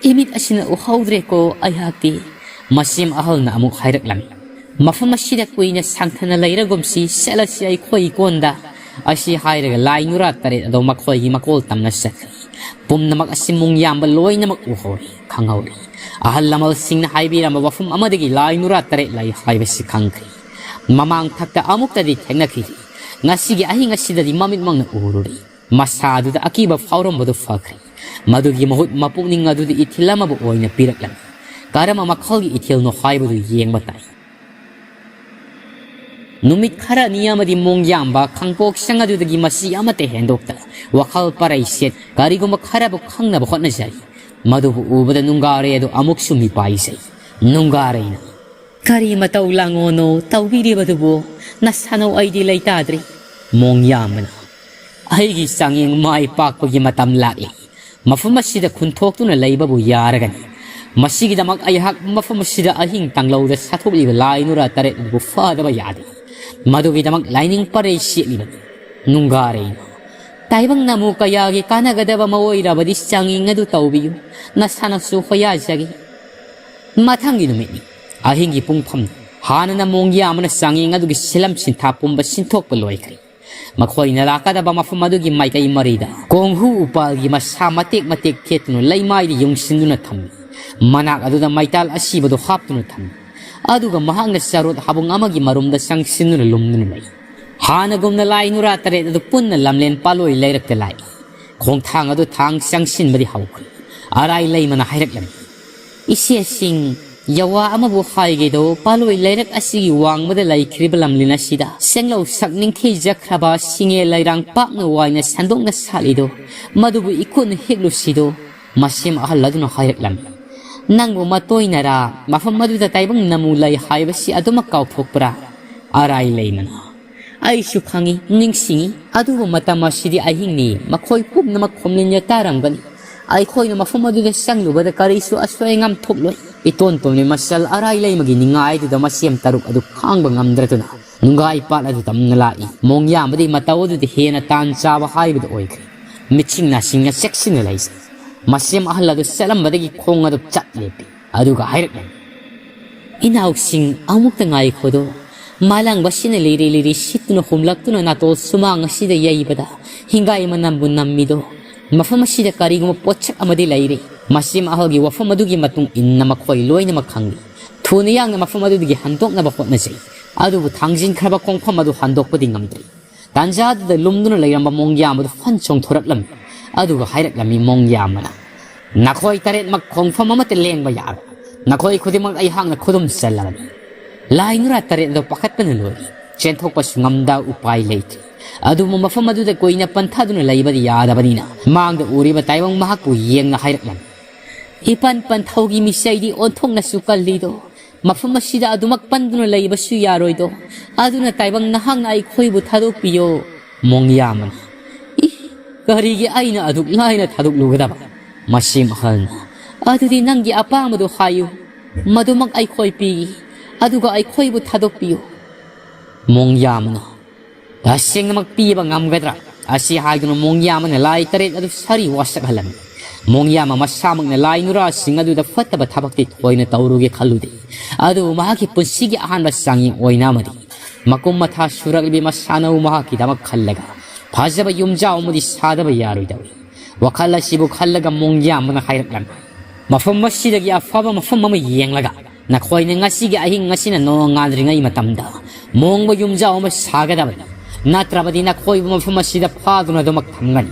ꯏꯃꯤꯠ ꯑꯁꯤꯅ ꯎꯍꯧꯗ꯭ꯔꯦꯀꯣ ꯑꯩꯍꯥꯛꯇꯤ꯫" ꯃꯁꯦꯝ ꯑꯍꯜꯅ ꯑꯃꯨꯛ ꯍꯥꯏꯔꯛꯂꯝꯃꯤ, "ꯃꯐꯝ ꯑꯁꯤꯗ ꯀꯨꯏꯅ ꯁꯥꯡꯊꯅ ꯂꯩꯔꯒꯨꯝꯁꯤ, ꯆꯠꯂꯁꯤ ꯑꯩꯈꯣꯏ ꯀꯣꯟꯗ꯫" ꯑꯁꯤ ꯍꯥꯏꯔꯒ ꯂꯥꯏ ꯅꯨꯔꯥ ꯇꯔꯦꯠ ꯑꯗꯣ ꯃꯈꯣꯏꯒꯤ ꯃꯀꯣꯜ ꯇꯝꯅ ꯆꯠꯈ꯭ꯔꯦ꯫ ꯄꯨꯝꯅꯃꯛ ꯑꯁꯤ ꯃꯨꯡ ꯌꯥꯝꯕ ꯂꯣꯏꯅꯃꯛ ꯎꯍꯧꯔꯤ, ꯈꯪꯍꯧꯔꯤ꯫ ꯑꯍꯜ ꯂꯃꯟꯁꯤꯡꯅ ꯍꯥꯏꯕꯤꯔꯝꯕ ꯋꯥꯐꯝ ꯑꯃꯗꯒꯤ ꯂꯥꯏ ꯅꯨꯔꯥ ꯇꯔꯦꯠ ꯂꯩ ꯍꯥꯏꯕꯁꯤ ꯈꯪꯈ꯭ꯔꯦ꯫ ꯃꯃꯥꯡ ꯊꯛꯇ ꯑꯃꯨꯛꯇꯗꯤ ꯊꯦꯡꯅꯈꯤꯔꯦ꯫ ꯉꯁꯤꯒꯤ ꯑꯍꯤꯡ ꯑꯁꯤꯗꯗꯤ ꯃꯃꯤꯠꯃꯛꯅ ꯎꯔꯨꯔꯦ꯫ ꯃꯁꯥꯗꯨꯗ ꯑꯀꯤꯕ ꯐꯥꯎꯔꯝꯕꯗꯨ ꯐꯈ꯭ꯔꯦ꯫ ꯃꯗꯨꯒꯤ ꯃꯍꯨꯠ ꯃꯄꯨꯛꯅꯤꯡ ꯑꯗꯨꯗ ꯏꯊꯤꯜ ꯑꯃꯕꯨ ꯑꯣꯏꯅ ꯄꯤꯔꯛꯂꯝꯃꯤ꯫ ꯀꯔꯝꯕ ꯃꯈꯜꯒꯤ ꯏꯊꯤꯜꯅꯣ ꯍꯥꯏꯕꯗꯨ ꯌꯦꯡꯕ ꯇꯥꯏ꯫ ꯅꯨꯃꯤꯠ ꯈꯔꯅꯤ ꯑꯃꯗꯤ ꯃꯣꯡ ꯌꯥꯝꯕ ꯈꯥꯡꯄꯣꯛꯁꯪ ꯑꯗꯨꯗꯒꯤ ꯃꯁꯤ ꯑꯃꯠꯇ ꯍꯦꯟꯗꯣꯛꯇ ꯋꯥꯈꯜ ꯄꯔꯩ ꯁꯦꯠ ꯀꯔꯤꯒꯨꯝꯕ ꯈꯔꯕꯨ ꯈꯪꯅꯕ ꯍꯣꯠꯅꯖꯔꯤ꯫ ꯃꯗꯨꯕꯨ ꯎꯕꯗ ꯅꯨꯡꯒꯥꯔꯩ ꯑꯗꯨ ꯑꯃꯨꯛꯁꯨ ꯃꯤꯄꯥꯏꯖꯩ꯫ ꯅꯨꯡꯒꯥꯔꯩꯅ, "ꯀꯔꯤ ꯃꯇꯧ ꯂꯥꯡꯉꯣꯅꯣ ꯇꯧꯕꯤꯔꯤꯕꯗꯨꯕꯨ? ꯅꯁꯥꯅꯧ ꯑꯩꯗꯤ ꯂꯩꯇꯥꯗ꯭ꯔꯤ꯫" ꯃꯣꯡ ꯌꯥꯝꯕꯅ, "ꯑꯩꯒꯤ ꯆꯥꯡꯌꯦꯡ ꯃꯥꯏ ꯄꯥꯛꯄꯒꯤ ꯃꯇꯝ ꯂꯥꯛꯂꯤ꯫ ꯃꯐꯝ ꯑꯁꯤꯗ ꯈꯨꯟꯊꯣꯛꯇꯨꯅ ꯂꯩꯕꯕꯨ ꯌꯥꯔꯒꯅꯤ꯫ ꯃꯁꯤꯒꯤꯗꯃꯛ ꯑꯩꯍꯥꯛ ꯃꯐꯝ ꯑꯁꯤꯗ ꯑꯍꯤꯡ ꯇꯥꯡꯂꯧꯗ ꯁꯥꯊꯣꯛꯂꯤꯕ ꯂꯥꯏ ꯅꯨꯔꯥ ꯇꯔꯦꯠ ꯑꯗꯨꯕꯨ ꯐꯥꯗꯕ ꯌꯥꯗꯦ꯫ ꯃꯗꯨꯒꯤꯗꯃꯛ ꯂꯥꯏꯅꯤꯡ ꯄꯔꯩ ꯁꯦꯠꯂꯤꯕꯅꯤ꯫" ꯅꯨꯡꯒꯥꯔꯩꯅ, "ꯇꯥꯏꯕꯪ ꯅꯃꯨ ꯀꯌꯥꯒꯤ ꯀꯥꯟꯅꯒꯗꯕ ꯑꯃ ꯑꯣꯏꯔꯕꯗꯤ ꯆꯥꯡꯌꯦꯡ ꯑꯗꯨ ꯇꯧꯕꯤꯌꯨ꯫ ꯅꯁꯥꯅꯁꯨ ꯍꯣꯌꯥꯖꯒꯦ꯫" ꯃꯊꯪꯒꯤ ꯅꯨꯃꯤꯠꯅꯤ꯫ ꯑꯍꯤꯡꯒꯤ ꯄꯨꯡꯐꯝ꯫ ꯍꯥꯟꯅꯅ ꯃꯣꯡ ꯌꯥꯝꯕꯅ ꯆꯥꯡꯌꯦꯡ ꯑꯗꯨꯒꯤ ꯁꯤꯂꯝ ꯁꯤꯟꯊꯥ ꯄꯨꯝꯕ ꯁꯤꯟꯊꯣꯛꯄ ꯂꯣꯏꯈ꯭ꯔꯦ꯫ ꯃꯈꯣꯏꯅ ꯂꯥꯛꯀꯗꯕ ꯃꯐꯝ ꯑꯗꯨꯒꯤ ꯃꯥꯏꯀꯩ ꯃꯔꯤꯗ ꯀꯣꯡꯍꯨ ꯎꯄꯥꯜꯒꯤ ꯃꯁꯥ ꯃꯇꯦꯛ ꯃꯇꯦꯛ ꯊꯦꯠꯇꯨꯅ ꯂꯩꯃꯥꯏꯗ ꯌꯨꯡꯁꯤꯟꯗꯨꯅ ꯊꯝꯃꯤ꯫ ꯃꯅꯥꯛ ꯑꯗꯨꯗ ꯃꯩꯇꯥꯜ ꯑꯁꯤꯕꯗꯨ ꯍꯥꯞꯇꯨꯅ ꯊꯝꯃꯤ꯫ ꯑꯗꯨꯒ ꯃꯍꯥꯛꯅ ꯆꯔꯣꯠ ꯍꯥꯕꯨꯡ ꯑꯃꯒꯤ ꯃꯔꯨꯝꯗ ꯆꯪꯁꯤꯟꯗꯨꯅ ꯂꯨꯝꯗꯨꯅ ꯂꯩ꯫ ꯍꯥꯟꯅꯒꯨꯝꯅ ꯂꯥꯏ ꯅꯨꯔꯥ ꯇꯔꯦꯠ ꯑꯗꯨ ꯄꯨꯟꯅ ꯂꯝꯂꯦꯟ ꯄꯥꯂꯣꯏ ꯂꯩꯔꯛꯇ ꯂꯥꯛꯏ꯫ ꯈꯣꯡꯊꯥꯡ ꯑꯗꯨ ꯊꯥꯡ ꯆꯪꯁꯤꯟꯕꯗꯤ ꯍꯧꯈ꯭ꯔꯦ꯫ ꯑꯔꯥꯏ ꯂꯩꯃꯅ ꯍꯥꯏꯔꯛꯂꯝꯃꯤ, "ꯏꯆꯦꯁꯤꯡ, ꯌꯥꯋꯥ ꯑꯃꯕꯨ ꯍꯥꯏꯒꯦꯗꯣ, ꯄꯥꯂꯣꯏ ꯂꯩꯔꯛ ꯑꯁꯤꯒꯤ ꯋꯥꯡꯃꯗ ꯂꯩꯈ꯭ꯔꯤꯕ ꯂꯝꯂꯦꯟ ꯑꯁꯤꯗ ꯆꯦꯡꯂꯧ ꯁꯛ ꯅꯤꯡꯊꯤꯖꯈ꯭ꯔꯕ ꯁꯤꯡꯉꯦ ꯂꯩꯔꯥꯡ ꯄꯥꯛꯅ ꯋꯥꯏꯅ ꯁꯟꯗꯣꯛꯅ ꯁꯥꯠꯂꯤꯗꯣ, ꯃꯗꯨꯕꯨ ꯏꯀꯨꯠꯅ ꯍꯦꯛꯂꯨꯁꯤꯗꯣ꯫" ꯃꯁꯦꯝ ꯑꯍꯜ ꯑꯗꯨꯅ ꯍꯥꯏꯔꯛꯂꯝꯃꯤ, "ꯅꯪꯕꯨ ꯃꯇꯣꯏꯅꯔꯥ ꯃꯐꯝ ꯑꯗꯨꯗ ꯇꯥꯏꯕꯪ ꯅꯃꯨ ꯂꯩ ꯍꯥꯏꯕꯁꯤ ꯑꯗꯨꯃꯛ ꯀꯥꯎꯊꯣꯛꯄ꯭ꯔꯥ?" ꯑꯔꯥꯏ ꯂꯩꯃꯅ, "ꯑꯩꯁꯨ ꯈꯪꯏ, ꯅꯤꯡꯁꯤꯡꯏ꯫ ꯑꯗꯨꯕꯨ ꯃꯇꯝ ꯑꯁꯤꯗꯤ ꯑꯍꯤꯡꯅꯤ, ꯃꯈꯣꯏ ꯄꯨꯝꯅꯃꯛ ꯈꯣꯝꯂꯤꯟꯗ ꯇꯥꯔꯝꯒꯅꯤ꯫ ꯑꯩꯈꯣꯏꯅ ꯃꯐꯝ ꯑꯗꯨꯗ ꯆꯪꯂꯨꯕꯗ ꯀꯔꯤꯁꯨ ꯑꯁꯣꯏ ꯑꯉꯥꯝ ꯊꯣꯛꯂꯣꯏ꯫" ꯏꯇꯣꯟ ꯇꯣꯟꯕꯤ ꯃꯆꯜ ꯑꯔꯥꯏ ꯂꯩꯃꯒꯤ ꯅꯤꯡꯉꯥꯏꯗꯨꯗ ꯃꯁꯦꯝ ꯇꯔꯨꯛ ꯑꯗꯨ ꯈꯥꯡꯕ ꯉꯝꯗ꯭ꯔꯗꯨꯅ ꯅꯨꯡꯒꯥꯏ ꯄꯥꯠ ꯑꯗꯨ ꯇꯝꯅ ꯂꯥꯛꯏ꯫ ꯃꯣꯡ ꯌꯥꯝꯕꯗꯤ ꯃꯇꯧ ꯑꯗꯨꯗꯤ ꯍꯦꯟꯅ ꯇꯥꯟ ꯆꯥꯕ ꯍꯥꯏꯕꯗꯨ ꯑꯣꯏꯈ꯭ꯔꯦ꯫ ꯃꯤꯠꯁꯤꯡ ꯅꯥꯁꯤꯡꯅ ꯆꯦꯛꯁꯤꯟꯅ ꯂꯩꯖꯩ꯫ ꯃꯁꯦꯝ ꯑꯍꯜ ꯑꯗꯨ ꯆꯠꯂꯝꯕꯗꯒꯤ ꯈꯣꯡ ꯑꯗꯨ ꯆꯠ ꯂꯦꯞꯄꯤ꯫ ꯑꯗꯨꯒ ꯍꯥꯏꯔꯛꯂꯝꯃꯤ, "ꯏꯅꯥꯎꯁꯤꯡ, ꯑꯃꯨꯛꯇ ꯉꯥꯏꯈꯣꯗꯣ꯫ ꯃꯥꯂꯪꯕꯁꯤꯅ ꯂꯤꯔꯤ ꯂꯤꯔꯤ ꯁꯤꯠꯇꯨꯅ ꯍꯨꯝꯂꯛꯇꯨꯅ ꯅꯥꯇꯣꯟ ꯁꯨꯃꯥꯡ ꯑꯁꯤꯗ ꯌꯩꯕꯗ ꯍꯤꯡꯒꯥꯏ ꯃꯅꯝꯕꯨ ꯅꯝꯃꯤꯗꯣ꯫ ꯃꯐꯝ ꯑꯁꯤꯗ ꯀꯔꯤꯒꯨꯝꯕ ꯄꯣꯠꯁꯛ ꯑꯃꯗꯤ ꯂꯩꯔꯤ꯫ ꯃꯁꯤꯝ ꯑꯍꯜꯒꯤ ꯋꯥꯐꯝ ꯑꯗꯨꯒꯤ ꯃꯇꯨꯡ ꯏꯟꯅ ꯃꯈꯣꯏ ꯂꯣꯏꯅꯃꯛ ꯈꯪꯂꯤ꯫ ꯊꯨꯅ ꯌꯥꯡꯅ ꯃꯐꯝ ꯑꯗꯨꯗꯒꯤ ꯍꯟꯗꯣꯛꯅꯕ ꯍꯣꯠꯅꯖꯩ꯫ ꯑꯗꯨꯕꯨ ꯊꯥꯡꯖꯤꯟꯈ꯭ꯔꯕ ꯈꯣꯡꯐꯝ ꯑꯗꯨ ꯍꯟꯗꯣꯛꯄꯗꯤ ꯉꯝꯗ꯭ꯔꯦ꯫ ꯇꯥꯟꯖꯥꯗꯨꯗ ꯂꯨꯝꯗꯨꯅ ꯂꯩꯔꯝꯕ ꯃꯣꯡꯌꯥꯝ ꯑꯗꯨ ꯐꯟ ꯆꯣꯡꯊꯣꯔꯛꯂꯝꯃꯤ꯫ ꯑꯗꯨꯒ ꯍꯥꯏꯔꯛꯂꯝꯃꯤ ꯃꯣꯡꯌꯥꯝ ꯑꯃꯅ, "ꯅꯈꯣꯏ ꯇꯔꯦꯠꯃꯛ ꯈꯣꯡꯐꯝ ꯑꯃꯠꯇ ꯂꯦꯡꯕ ꯌꯥꯔꯣꯏ꯫ ꯅꯈꯣꯏ ꯈꯨꯗꯤꯡꯃꯛ ꯑꯩꯍꯥꯛꯅ ꯈꯨꯗꯨꯝ ꯆꯜꯂꯕꯅꯤ꯫ ꯂꯥꯏ ꯅꯨꯔꯥ ꯇꯔꯦꯠ ꯑꯗꯨ ꯄꯥꯈꯠꯄꯅ ꯂꯣꯏꯔꯦ꯫ ꯆꯦꯟꯊꯣꯛꯄꯁꯨ ꯉꯝꯗ ꯎꯄꯥꯏ ꯂꯩꯇ꯭ꯔꯦ꯫ ꯑꯗꯨꯕꯨ ꯃꯐꯝ ꯑꯗꯨꯗ ꯀꯨꯏꯅ ꯄꯟꯊꯗꯨꯅ ꯂꯩꯕꯗꯤ ꯌꯥꯗꯕꯅꯤꯅ ꯃꯥꯡꯗ ꯎꯔꯤꯕ ꯇꯥꯏꯕꯪ ꯃꯍꯥꯛꯄꯨ ꯌꯦꯡꯅ ꯍꯥꯏꯔꯛꯂꯝꯃꯤ꯫ ꯏꯄꯟ ꯄꯟꯊꯧꯒꯤ ꯃꯤꯁꯩꯗꯤ ꯑꯣꯟꯊꯣꯛꯅꯁꯨ ꯀꯜꯂꯤꯗꯣ꯫ ꯃꯐꯝ ꯑꯁꯤꯗ ꯑꯗꯨꯃꯛ ꯄꯟꯗꯨꯅ ꯂꯩꯕꯁꯨ ꯌꯥꯔꯣꯏꯗꯣ꯫ ꯑꯗꯨꯅ ꯇꯥꯏꯕꯪ ꯅꯍꯥꯛꯅ ꯑꯩꯈꯣꯏꯕꯨ ꯊꯥꯗꯣꯛꯄꯤꯌꯣ, ꯃꯣꯡꯌꯥꯝ ꯑꯃꯅ꯫ ꯏ, ꯀꯔꯤꯒꯤ ꯑꯩꯅ ꯑꯗꯨꯛ ꯂꯥꯏꯅ ꯊꯥꯗꯣꯛꯂꯨꯒꯗꯕ? ꯃꯁꯤꯝ ꯑꯍꯜꯅ, ꯑꯗꯨꯗꯤ ꯅꯪꯒꯤ ꯑꯄꯥꯝꯕꯗꯨ ꯍꯥꯏꯌꯨ꯫ ꯃꯗꯨꯃꯛ ꯑꯩꯈꯣꯏ ꯄꯤꯒꯦ꯫ ꯑꯗꯨꯒ ꯑꯩꯈꯣꯏꯕꯨ ꯊꯥꯗꯣꯛꯄꯤꯌꯨ꯫ ꯃꯣꯡꯌꯥꯝ ꯑꯃꯅ, ꯇꯁꯦꯡꯅꯃꯛ ꯄꯤꯕ ꯉꯝꯒꯗ꯭ꯔꯥ? ꯑꯁꯤ ꯍꯥꯏꯗꯨꯅ ꯃꯣꯡꯌꯥꯝ ꯑꯃꯅ ꯂꯥꯏ ꯇꯔꯦꯠ ꯑꯗꯨ ꯁꯥꯔꯤ ꯋꯥꯁꯛꯍꯜꯂꯝꯃꯤ꯫ ꯃꯣꯡꯌꯥꯝ ꯑꯃ ꯃꯁꯥꯃꯛꯅ ꯂꯥꯏ ꯅꯨꯔꯥꯁꯤꯡ ꯑꯗꯨꯗ ꯐꯠꯇꯕ ꯊꯕꯛꯇꯤ ꯊꯣꯏꯅ ꯇꯧꯔꯨꯒꯦ ꯈꯜꯂꯨꯗꯦ꯫ ꯑꯗꯨꯕꯨ ꯃꯍꯥꯛꯀꯤ ꯄꯨꯟꯁꯤꯒꯤ ꯑꯍꯥꯟꯕ ꯆꯥꯡꯌꯦꯡ ꯑꯣꯏꯅ ꯑꯃꯗꯤ ꯃꯀꯨꯝ ꯃꯊꯥ ꯁꯨꯔꯛꯂꯤꯕꯤ ꯃꯁꯥꯟꯅꯕꯨ ꯃꯍꯥꯛꯀꯤꯗꯃꯛ ꯈꯜꯂꯒ ꯐꯖꯕ ꯌꯨꯝꯖꯥꯎ ꯑꯃꯗꯤ ꯁꯥꯗꯕ ꯌꯥꯔꯣꯏꯗꯧꯔꯤ꯫ ꯋꯥꯈꯜ ꯑꯁꯤꯕꯨ ꯈꯜꯂꯒ ꯃꯣꯡꯌꯥꯝ ꯑꯃꯅ ꯍꯥꯏꯔꯛꯂꯝꯃꯤ, ꯃꯐꯝ ꯑꯁꯤꯗꯒꯤ ꯑꯐꯕ ꯃꯐꯝ ꯑꯃ ꯌꯦꯡꯂꯒ ꯅꯈꯣꯏꯅ ꯉꯁꯤꯒꯤ ꯑꯍꯤꯡ ꯑꯁꯤꯅ ꯅꯣꯡꯉꯥꯟꯗ꯭ꯔꯤꯉꯩ ꯃꯇꯝꯗ ꯃꯣꯡꯕ ꯌꯨꯝꯖꯥꯎ ꯑꯃ ꯁꯥꯒꯗꯕꯅꯤ꯫ ꯅꯠꯇ꯭ꯔꯕꯗꯤ ꯅꯈꯣꯏꯕꯨ ꯃꯐꯝ ꯑꯁꯤꯗ ꯐꯥꯗꯨꯅ ꯑꯗꯨꯃꯛ ꯊꯝꯒꯅꯤ꯫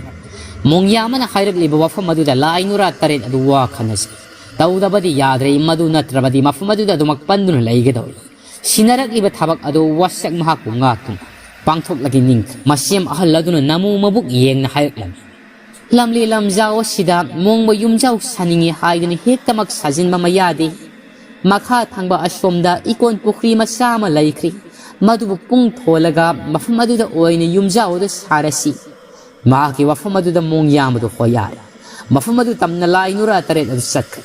ꯃꯣꯡꯌꯥ ꯑꯃꯅ ꯍꯥꯏꯔꯛꯂꯤꯕ ꯋꯥꯐꯝ ꯑꯗꯨꯗ ꯂꯥꯏ ꯅꯨꯔꯥ ꯇꯔꯦꯠ ꯑꯗꯨ ꯋꯥ ꯈꯟꯅꯁꯤ꯫ ꯇꯧꯗꯕꯗꯤ ꯌꯥꯗ꯭ꯔꯦ, ꯃꯗꯨ ꯅꯠꯇ꯭ꯔꯕꯗꯤ ꯃꯐꯝ ꯑꯗꯨꯗ ꯑꯗꯨꯃꯛ ꯄꯟꯗꯨꯅ ꯂꯩꯒꯗꯧꯔꯤ꯫ ꯁꯤꯟꯅꯔꯛꯂꯤꯕ ꯊꯕꯛ ꯑꯗꯨ ꯋꯥꯁꯛ ꯃꯍꯥꯛꯄꯨ ꯉꯥꯛꯇꯨꯅ ꯄꯥꯡꯊꯣꯛꯂꯒꯦ ꯅꯤꯡꯈ꯭ꯔꯦ꯫ ꯃꯁꯦꯝ ꯑꯍꯜ ꯑꯗꯨꯅ ꯅꯃꯨ ꯃꯕꯨꯛ ꯌꯦꯡꯅ ꯍꯥꯏꯔꯛꯂꯝꯃꯤ, ꯂꯝꯂꯤ ꯂꯝꯖꯥꯎ ꯑꯁꯤꯗ ꯃꯣꯡꯕ ꯌꯨꯝꯖꯥꯎ ꯁꯥꯅꯤꯡꯏ ꯍꯥꯏꯗꯨꯅ ꯍꯦꯛꯇꯃꯛ ꯁꯥꯖꯤꯟꯕ ꯑꯃ ꯌꯥꯗꯦ꯫ ꯃꯈꯥ ꯊꯪꯕ ꯑꯁꯣꯝꯗ ꯏꯀꯣꯟ ꯄꯨꯈ꯭ꯔꯤ ꯃꯆꯥ ꯑꯃ ꯂꯩꯈ꯭ꯔꯤ꯫ ꯃꯗꯨꯕꯨ ꯄꯨꯡ ꯊꯣꯜꯂꯒ ꯃꯐꯝ ꯑꯗꯨꯗ ꯑꯣꯏꯅ ꯌꯨꯝꯖꯥꯎ ꯑꯗꯨ ꯁꯥꯔꯁꯤ꯫ ꯃꯍꯥꯛꯀꯤ ꯋꯥꯐꯝ ꯑꯗꯨꯗ ꯃꯣꯡꯌꯥꯝ ꯑꯗꯨ ꯍꯣꯌꯥꯏ꯫ ꯃꯐꯝ ꯑꯗꯨ ꯇꯝꯅ ꯂꯥꯏ ꯅꯨꯔꯥ ꯇꯔꯦꯠ ꯑꯗꯨ ꯆꯠꯈ꯭ꯔꯦ꯫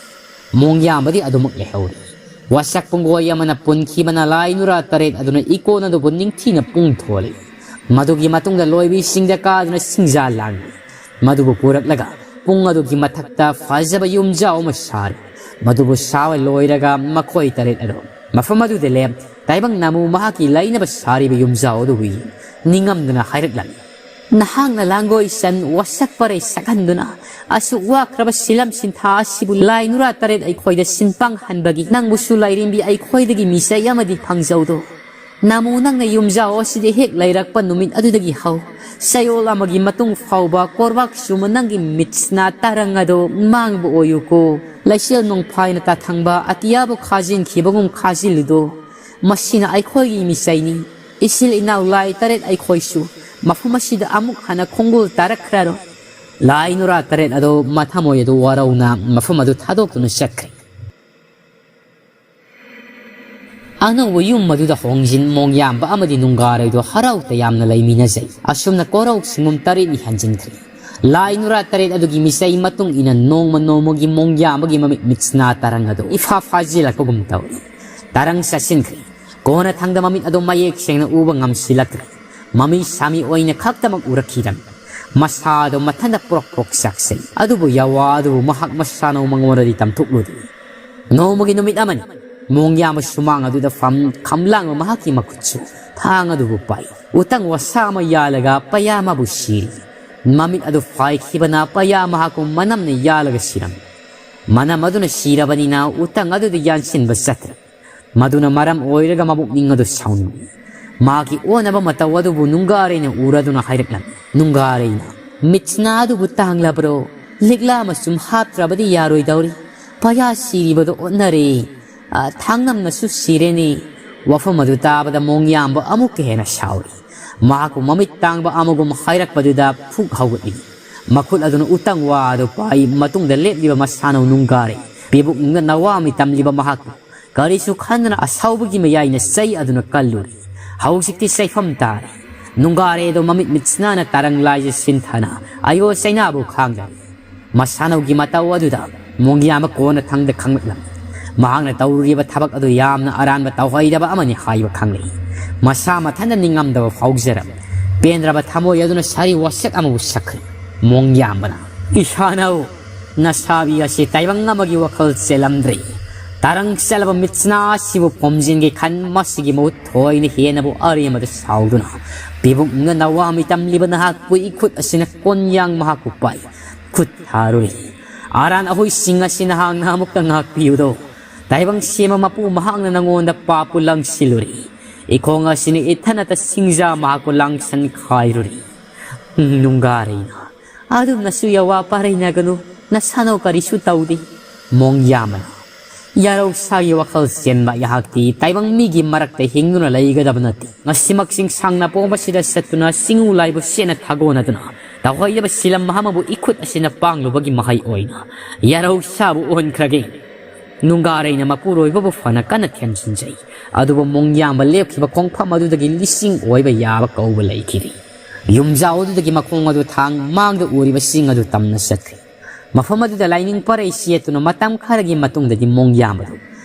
ꯃꯣꯡꯌꯥꯝꯕꯗꯤ ꯑꯗꯨꯃꯛ ꯂꯩꯍꯧꯔꯦ꯫ ꯋꯥꯁꯛ ꯄꯨꯡꯒꯣꯏ ꯑꯃꯅ ꯄꯨꯟꯈꯤꯕꯅ ꯂꯥꯏ ꯅꯨꯔꯥ ꯇꯔꯦꯠ ꯑꯗꯨꯅ ꯏꯀꯣꯟ ꯑꯗꯨꯕꯨ ꯅꯤꯡꯊꯤꯅ ꯄꯨꯡ ꯊꯣꯜꯂꯤ꯫ ꯃꯗꯨꯒꯤ ꯃꯇꯨꯡꯗ ꯂꯣꯏꯕꯤꯁꯤꯡꯗ ꯀꯥꯗꯨꯅ ꯁꯤꯡꯖꯥ ꯂꯥꯡꯂꯤ꯫ ꯃꯗꯨꯕꯨ ꯄꯨꯔꯛꯂꯒ ꯄꯨꯡ ꯑꯗꯨꯒꯤ ꯃꯊꯛꯇ ꯐꯖꯕ ꯌꯨꯝꯖꯥꯎ ꯑꯃ ꯁꯥꯔꯤ꯫ ꯃꯗꯨꯕꯨ ꯁꯥꯕ ꯂꯣꯏꯔꯒ ꯃꯈꯣꯏ ꯇꯔꯦꯠ ꯑꯗꯨ ꯃꯐꯝ ꯑꯗꯨꯗ ꯂꯦꯞ꯫ ꯇꯥꯏꯕꯪ ꯅꯥꯃꯨ ꯃꯍꯥꯛꯀꯤ ꯂꯩꯅꯕ ꯁꯥꯔꯤꯕ ꯌꯨꯝꯖꯥꯎ ꯑꯗꯨꯕꯨ ꯌꯦꯡ ꯅꯤꯡꯉꯝꯗꯅ ꯍꯥꯏꯔꯛꯂꯝꯃꯤ, ꯅꯍꯥꯛꯅ ꯂꯥꯡꯒꯣꯏ ꯆꯟ ꯋꯥꯁꯛ ꯄꯔꯩ ꯁꯛꯍꯟꯗꯨꯅ ꯑꯁꯨꯛ ꯋꯥꯈ꯭ꯔꯕ ꯁꯤꯂꯝ ꯁꯤꯟꯊꯥ ꯑꯁꯤꯕꯨ ꯂꯥꯏ ꯅꯨꯔꯥ ꯇꯔꯦꯠ ꯑꯩꯈꯣꯏꯗ ꯁꯤꯟꯄꯥꯡ ꯍꯟꯕꯒꯤ ꯅꯪꯕꯨꯁꯨ ꯂꯥꯏꯔꯦꯝꯕꯤ ꯑꯩꯈꯣꯏꯗꯒꯤ ꯃꯤꯁꯩ ꯑꯃꯗꯤ ꯐꯪꯖꯧꯗꯣ꯫ ꯅꯃꯨ ꯅꯪꯅ ꯌꯨꯝꯖꯥꯎ ꯑꯁꯤꯗ ꯍꯦꯛ ꯂꯩꯔꯛꯄ ꯅꯨꯃꯤꯠ ꯑꯗꯨꯗꯒꯤ ꯍꯧ ꯆꯌꯣꯜ ꯑꯃꯒꯤ ꯃꯇꯨꯡ ꯐꯥꯎꯕ ꯀꯣꯔꯕꯥꯛ ꯆꯨꯝꯕ ꯅꯪꯒꯤ ꯃꯤꯠꯁꯅꯥ ꯇꯔꯪ ꯑꯗꯣ ꯃꯥꯡꯕ ꯑꯣꯏꯌꯨꯀꯣ꯫ ꯂꯩꯆꯦꯜ ꯅꯣꯡꯐꯥꯏꯅ ꯇꯥꯊꯪꯕ ꯑꯇꯤꯌꯥꯕꯨ ꯈꯥꯖꯤꯟꯈꯤꯕꯒꯨꯝ ꯈꯥꯖꯤꯜꯂꯨꯗꯣ꯫ ꯃꯁꯤꯅ ꯑꯩꯈꯣꯏꯒꯤ ꯃꯤꯁꯩꯅꯤ꯫ ꯏꯆꯤꯜ ꯏꯅꯥꯎ ꯂꯥꯏ ꯇꯔꯦꯠ ꯑꯩꯈꯣꯏꯁꯨ ꯃꯐꯝ ꯑꯁꯤꯗ ꯑꯃꯨꯛ ꯍꯟꯅ ꯈꯣꯡꯒꯨꯜ ꯇꯥꯔꯛꯈ꯭ꯔꯔꯣꯏ꯫ ꯂꯥꯏ ꯅꯨꯔꯥ ꯇꯔꯦꯠ ꯑꯗꯣ ꯃꯊꯃꯣꯏ ꯑꯗꯨ ꯋꯥꯔꯧꯅ ꯃꯐꯝ ꯑꯗꯨ ꯊꯥꯗꯣꯛꯇꯨꯅ ꯆꯠꯈ꯭ꯔꯦ꯫ ꯑꯅꯧꯕ ꯌꯨꯝ ꯑꯗꯨꯗ ꯍꯣꯡꯖꯤꯟ ꯃꯣꯡꯌꯥꯝꯕ ꯑꯃꯗꯤ ꯅꯨꯡꯒꯥꯔꯩꯗꯣ ꯍꯔꯥꯎ ꯇꯌꯥꯝꯅ ꯂꯩꯃꯤꯟꯅꯖꯩ꯫ ꯑꯁꯨꯝꯅ ꯀꯣꯔꯧ ꯁꯤꯡꯒꯨꯝ ꯇꯔꯦꯠꯅꯤ ꯍꯟꯖꯤꯟꯈ꯭ꯔꯦ꯫ ꯂꯥꯏ ꯅꯨꯔꯥ ꯇꯔꯦꯠ ꯑꯗꯨꯒꯤ ꯃꯤꯁꯩ ꯃꯇꯨꯡ ꯏꯟꯅ ꯅꯣꯡꯃ ꯅꯣꯡꯃꯒꯤ ꯃꯣꯡꯌꯥꯝꯕꯒꯤ ꯃꯃꯤꯠ ꯃꯤꯠꯁꯅꯥ ꯇꯔꯪ ꯑꯗꯨ ꯏꯐꯥ ꯐꯥꯖꯤꯜꯂꯛꯄꯒꯨꯝ ꯇꯧꯏ꯫ ꯇꯔꯪ ꯆꯠꯁꯤꯟꯈ꯭ꯔꯦ꯫ ꯀꯣꯟꯅ ꯊꯪꯗ ꯃꯃꯤꯠ ꯑꯗꯨ ꯃꯌꯦꯛ ꯁꯦꯡꯅ ꯎꯕ ꯉꯝꯁꯤꯜꯂꯛꯇ꯭ꯔꯦ꯫ ꯃꯃꯤ ꯁꯥꯃꯤ ꯑꯣꯏꯅ ꯈꯛꯇꯃꯛ ꯎꯔꯛꯈꯤꯔꯝꯃꯤ꯫ ꯃꯁꯥꯗꯣ ꯃꯊꯟꯇ ꯄ꯭ꯔꯣꯛ ꯄ꯭ꯔꯣꯛ ꯆꯥꯛꯆꯩ꯫ ꯑꯗꯨꯕꯨ ꯌꯥꯋꯥ ꯑꯗꯨꯕꯨ ꯃꯍꯥꯛ ꯃꯁꯥꯅ ꯃꯉꯣꯟꯗꯗꯤ ꯇꯝꯊꯣꯛꯂꯨꯗꯦ꯫ ꯅꯣꯡꯃꯒꯤ ꯅꯨꯃꯤꯠ ꯑꯃꯅꯤ꯫ ꯃꯣꯡꯌꯥꯝꯕ ꯁꯨꯃꯥꯡ ꯑꯗꯨꯗ ꯐꯝ ꯈꯝꯂꯥꯡꯕ ꯃꯍꯥꯛꯀꯤ ꯃꯈꯨꯠꯁꯨ ꯊꯥꯡ ꯑꯗꯨꯕꯨ ꯄꯥꯏ꯫ ꯎꯇꯪ ꯋꯥꯁꯥ ꯑꯃ ꯌꯥꯜꯂꯒ ꯄꯩꯌꯥ ꯑꯃꯕꯨ ꯁꯤꯔꯤ꯫ ꯃꯃꯤꯠ ꯑꯗꯨ ꯐꯥꯏꯈꯤꯕꯅ ꯄꯩꯌꯥ ꯃꯍꯥꯛꯄꯨ ꯃꯅꯝꯅ ꯌꯥꯜꯂꯒ ꯁꯤꯔꯝꯃꯤ꯫ ꯃꯅꯝ ꯑꯗꯨꯅ ꯁꯤꯔꯕꯅꯤꯅ ꯎꯇꯪ ꯑꯗꯨꯗ ꯌꯥꯟꯁꯤꯟꯕ ꯆꯠꯇ꯭ꯔꯦ꯫ ꯃꯗꯨꯅ ꯃꯔꯝ ꯑꯣꯏꯔꯒ ꯃꯕꯨꯛꯅꯤꯡ ꯑꯗꯨ ꯁꯥꯎꯅꯤꯡꯏ꯫ ꯃꯍꯥꯛꯀꯤ ꯑꯣꯟꯅꯕ ꯃꯇꯧ ꯑꯗꯨꯕꯨ ꯅꯨꯡꯒꯥꯔꯩꯅ ꯎꯔꯗꯨꯅ ꯍꯥꯏꯔꯛꯂꯝꯃꯤ꯫ ꯅꯨꯡꯒꯥꯔꯩꯅ, "ꯃꯤꯠꯁꯅꯥ ꯑꯗꯨꯕꯨ ꯇꯥꯡꯂꯕ꯭ꯔꯣ? ꯂꯤꯛꯂꯥ ꯃꯆꯨꯝ ꯍꯥꯞꯇ꯭ꯔꯕꯗꯤ ꯌꯥꯔꯣꯏꯗꯧꯔꯤ꯫ ꯄꯌꯥ ꯁꯤꯔꯤꯕꯗꯣ ꯑꯣꯟꯅꯔꯦ꯫ ꯑ, ꯊꯥꯡꯅꯝꯅꯁꯨ ꯁꯤꯔꯦꯅꯦ꯫ ꯋꯥꯐꯝ ꯑꯗꯨ ꯇꯥꯕꯗ ꯃꯣꯡꯌꯥꯝꯕ ꯑꯃꯨꯛꯀ ꯍꯦꯟꯅ ꯁꯥꯎꯔꯤ꯫ ꯃꯍꯥꯛꯄꯨ ꯃꯃꯤꯠ ꯇꯥꯡꯕ ꯑꯃꯒꯨꯝ ꯍꯥꯏꯔꯛꯄꯗꯨꯗ ꯐꯨꯛ ꯍꯧꯒꯠꯂꯤ꯫ ꯃꯈꯨꯠ ꯑꯗꯨꯅ ꯎꯇꯪ ꯋꯥ ꯑꯗꯨ ꯄꯥꯏ꯫ ꯃꯇꯨꯡꯗ ꯂꯦꯞꯂꯤꯕ ꯃꯁꯥꯅꯧ ꯅꯨꯡꯒꯥꯔꯩ꯫ ꯄꯤꯕꯨꯛꯅꯨꯡꯗ ꯅꯋꯥ ꯃꯤꯇꯝꯂꯤꯕ ꯃꯍꯥꯛꯄꯨ ꯀꯔꯤꯁꯨ ꯈꯟꯗꯅ ꯑꯁꯥꯎꯕꯒꯤ ꯃꯌꯥꯏꯅ ꯆꯩ ꯑꯗꯨꯅ ꯀꯜꯂꯨꯔꯦ꯫ ꯍꯧꯖꯤꯛꯇꯤ ꯆꯩꯐꯝ ꯇꯥꯔꯦ꯫ ꯅꯨꯡꯒꯥꯔꯩ ꯑꯗꯨ ꯃꯃꯤꯠ ꯃꯤꯠꯁꯅꯥꯅ ꯇꯔꯪ ꯂꯥꯏꯖ ꯁꯤꯟꯊꯅ ꯑꯌꯣ ꯆꯩꯅꯥꯕꯨ ꯈꯥꯡꯗꯔꯦ꯫ ꯃꯁꯥꯅꯧꯒꯤ ꯃꯇꯧ ꯑꯗꯨꯗ ꯃꯣꯡꯒꯤꯌꯥꯝꯕ ꯀꯣꯟꯅ ꯊꯪꯗ ꯈꯪꯂꯛꯂꯝꯃꯤ꯫ ꯃꯍꯥꯛꯅ ꯇꯧꯔꯨꯔꯤꯕ ꯊꯕꯛ ꯑꯗꯨ ꯌꯥꯝꯅ ꯑꯔꯥꯟꯕ ꯇꯧꯍꯩꯗꯕ ꯑꯃꯅꯤ ꯍꯥꯏꯕ ꯈꯪꯂꯛꯏ꯫ ꯃꯁꯥ ꯃꯊꯟꯇ ꯅꯤꯡꯉꯝꯗꯕ ꯐꯥꯎꯖꯔꯝꯃꯤ꯫ ꯄꯦꯟꯗ꯭ꯔꯕ ꯊꯃꯣꯏ ꯑꯗꯨꯅ ꯁꯥꯔꯤ ꯋꯥꯁꯛ ꯑꯃꯕꯨ ꯁꯛꯈ꯭ꯔꯦ꯫ ꯃꯣꯡꯒꯤꯌꯥꯝꯕꯅ, "ꯏꯁꯥꯅꯧ, ꯅꯁꯥꯕꯤ ꯑꯁꯤ ꯇꯥꯏꯕꯪ ꯑꯃꯒꯤ ꯋꯥꯈꯜ ꯆꯦꯜꯂꯝꯗ꯭ꯔꯦ꯫ ꯇꯥꯔꯪ ꯆꯠꯂꯕ ꯃꯤꯠꯁꯅꯥ ꯑꯁꯤꯕꯨ ꯄꯣꯝꯖꯤꯟꯒꯦ ꯈꯟ ꯃꯁꯤꯒꯤ ꯃꯍꯨꯠ ꯊꯣꯏꯅ ꯍꯦꯟꯅꯕꯨ ꯑꯔꯦꯝꯕꯗ ꯁꯥꯎꯗꯨꯅ ꯄꯤꯕꯨꯡꯅ ꯅꯋꯥ ꯃꯤꯇꯝꯂꯤꯕ ꯅꯍꯥꯛꯄꯨ ꯏꯈꯨꯠ ꯑꯁꯤꯅ ꯀꯣꯟꯌꯥꯡ ꯃꯍꯥꯛꯄꯨ ꯄꯥꯏ ꯈꯨꯠ ꯊꯥꯔꯨꯔꯤ꯫ ꯑꯔꯥꯟ ꯑꯍꯣꯏꯁꯤꯡ ꯑꯁꯤ ꯅꯍꯥꯛꯅ ꯑꯃꯨꯛꯇ ꯉꯥꯛꯄꯤꯌꯨꯗꯣ꯫ ꯇꯥꯏꯕꯪ ꯁꯦꯝꯕ ꯃꯄꯨ ꯃꯍꯥꯛꯅ ꯅꯉꯣꯟꯗ ꯄꯥꯞꯄꯨ ꯂꯪꯁꯤꯜꯂꯨꯔꯤ꯫ ꯏꯈꯣꯡ ꯑꯁꯤꯅ ꯏꯊꯅꯇ ꯁꯤꯡꯖꯥ ꯃꯍꯥꯛꯄꯨ ꯂꯥꯡꯁꯟ ꯈꯥꯏꯔꯨꯔꯤ꯫ ꯅꯨꯡꯒꯥꯔꯩꯅ ꯑꯗꯨꯝꯅꯁꯨ ꯌꯥꯋꯥ ꯄꯥꯔꯩꯅꯒꯅꯨ, ꯅꯁꯥꯅꯧ ꯀꯔꯤꯁꯨ ꯇꯧꯗꯦ꯫ ꯃꯣꯡꯌꯥꯃꯅ ꯌꯥꯔꯧ ꯁꯥꯒꯤ ꯋꯥꯈꯜ ꯆꯦꯟꯕ ꯑꯩꯍꯥꯛꯇꯤ ꯇꯥꯏꯕꯪ ꯃꯤꯒꯤ ꯃꯔꯛꯇ ꯍꯤꯡꯗꯨꯅ ꯂꯩꯒꯗꯕ ꯅꯠꯇꯦ꯫ ꯉꯁꯤꯃꯛ ꯆꯤꯡꯁꯥꯡꯅ ꯄꯣꯝꯕꯁꯤꯗ ꯆꯠꯇꯨꯅ ꯆꯤꯡꯎ ꯂꯥꯏꯕꯨ ꯁꯦꯠꯅ ꯊꯥꯒꯣꯟꯅꯗꯨꯅ ꯇꯧꯍꯩꯗꯕ ꯁꯤꯂꯝ ꯑꯃꯕꯨ ꯏꯈꯨꯠ ꯑꯁꯤꯅ ꯄꯥꯡꯂꯨꯕꯒꯤ ꯃꯍꯩ ꯑꯣꯏꯅ ꯌꯥꯔꯧ ꯁꯥꯕꯨ ꯑꯣꯟꯈ꯭ꯔꯒꯦ꯫ ꯅꯨꯡꯒꯥꯔꯩꯅ ꯃꯄꯨꯔꯣꯏꯕꯕꯨ ꯐꯅ ꯀꯟꯅ ꯊꯦꯝꯖꯤꯟꯖꯩ꯫ ꯑꯗꯨꯕꯨ ꯃꯣꯡꯌꯥꯝꯕ ꯂꯦꯞꯈꯤꯕ ꯈꯣꯡꯐꯝ ꯑꯗꯨꯗꯒꯤ ꯂꯤꯁꯤꯡ ꯑꯣꯏꯕ ꯌꯥꯕ ꯀꯧꯕ ꯂꯩꯈꯤꯗꯦ꯫ ꯌꯨꯝꯖꯥꯎ ꯑꯗꯨꯗꯒꯤ ꯃꯈꯣꯡ ꯑꯗꯨ ꯊꯥꯡ ꯃꯥꯡꯗ ꯎꯔꯤꯕ ꯆꯤꯡ ꯑꯗꯨ ꯇꯝꯅ ꯆꯠꯈ꯭ꯔꯦ꯫ ꯃꯐꯝ ꯑꯗꯨꯗ ꯂꯥꯏꯅꯤꯡ ꯄꯔꯩ ꯁꯦꯠꯇꯨꯅ ꯃꯇꯝ ꯈꯔꯒꯤ ꯃꯇꯨꯡꯗꯗꯤ ꯃꯣꯡꯌꯥꯝꯕꯗꯨ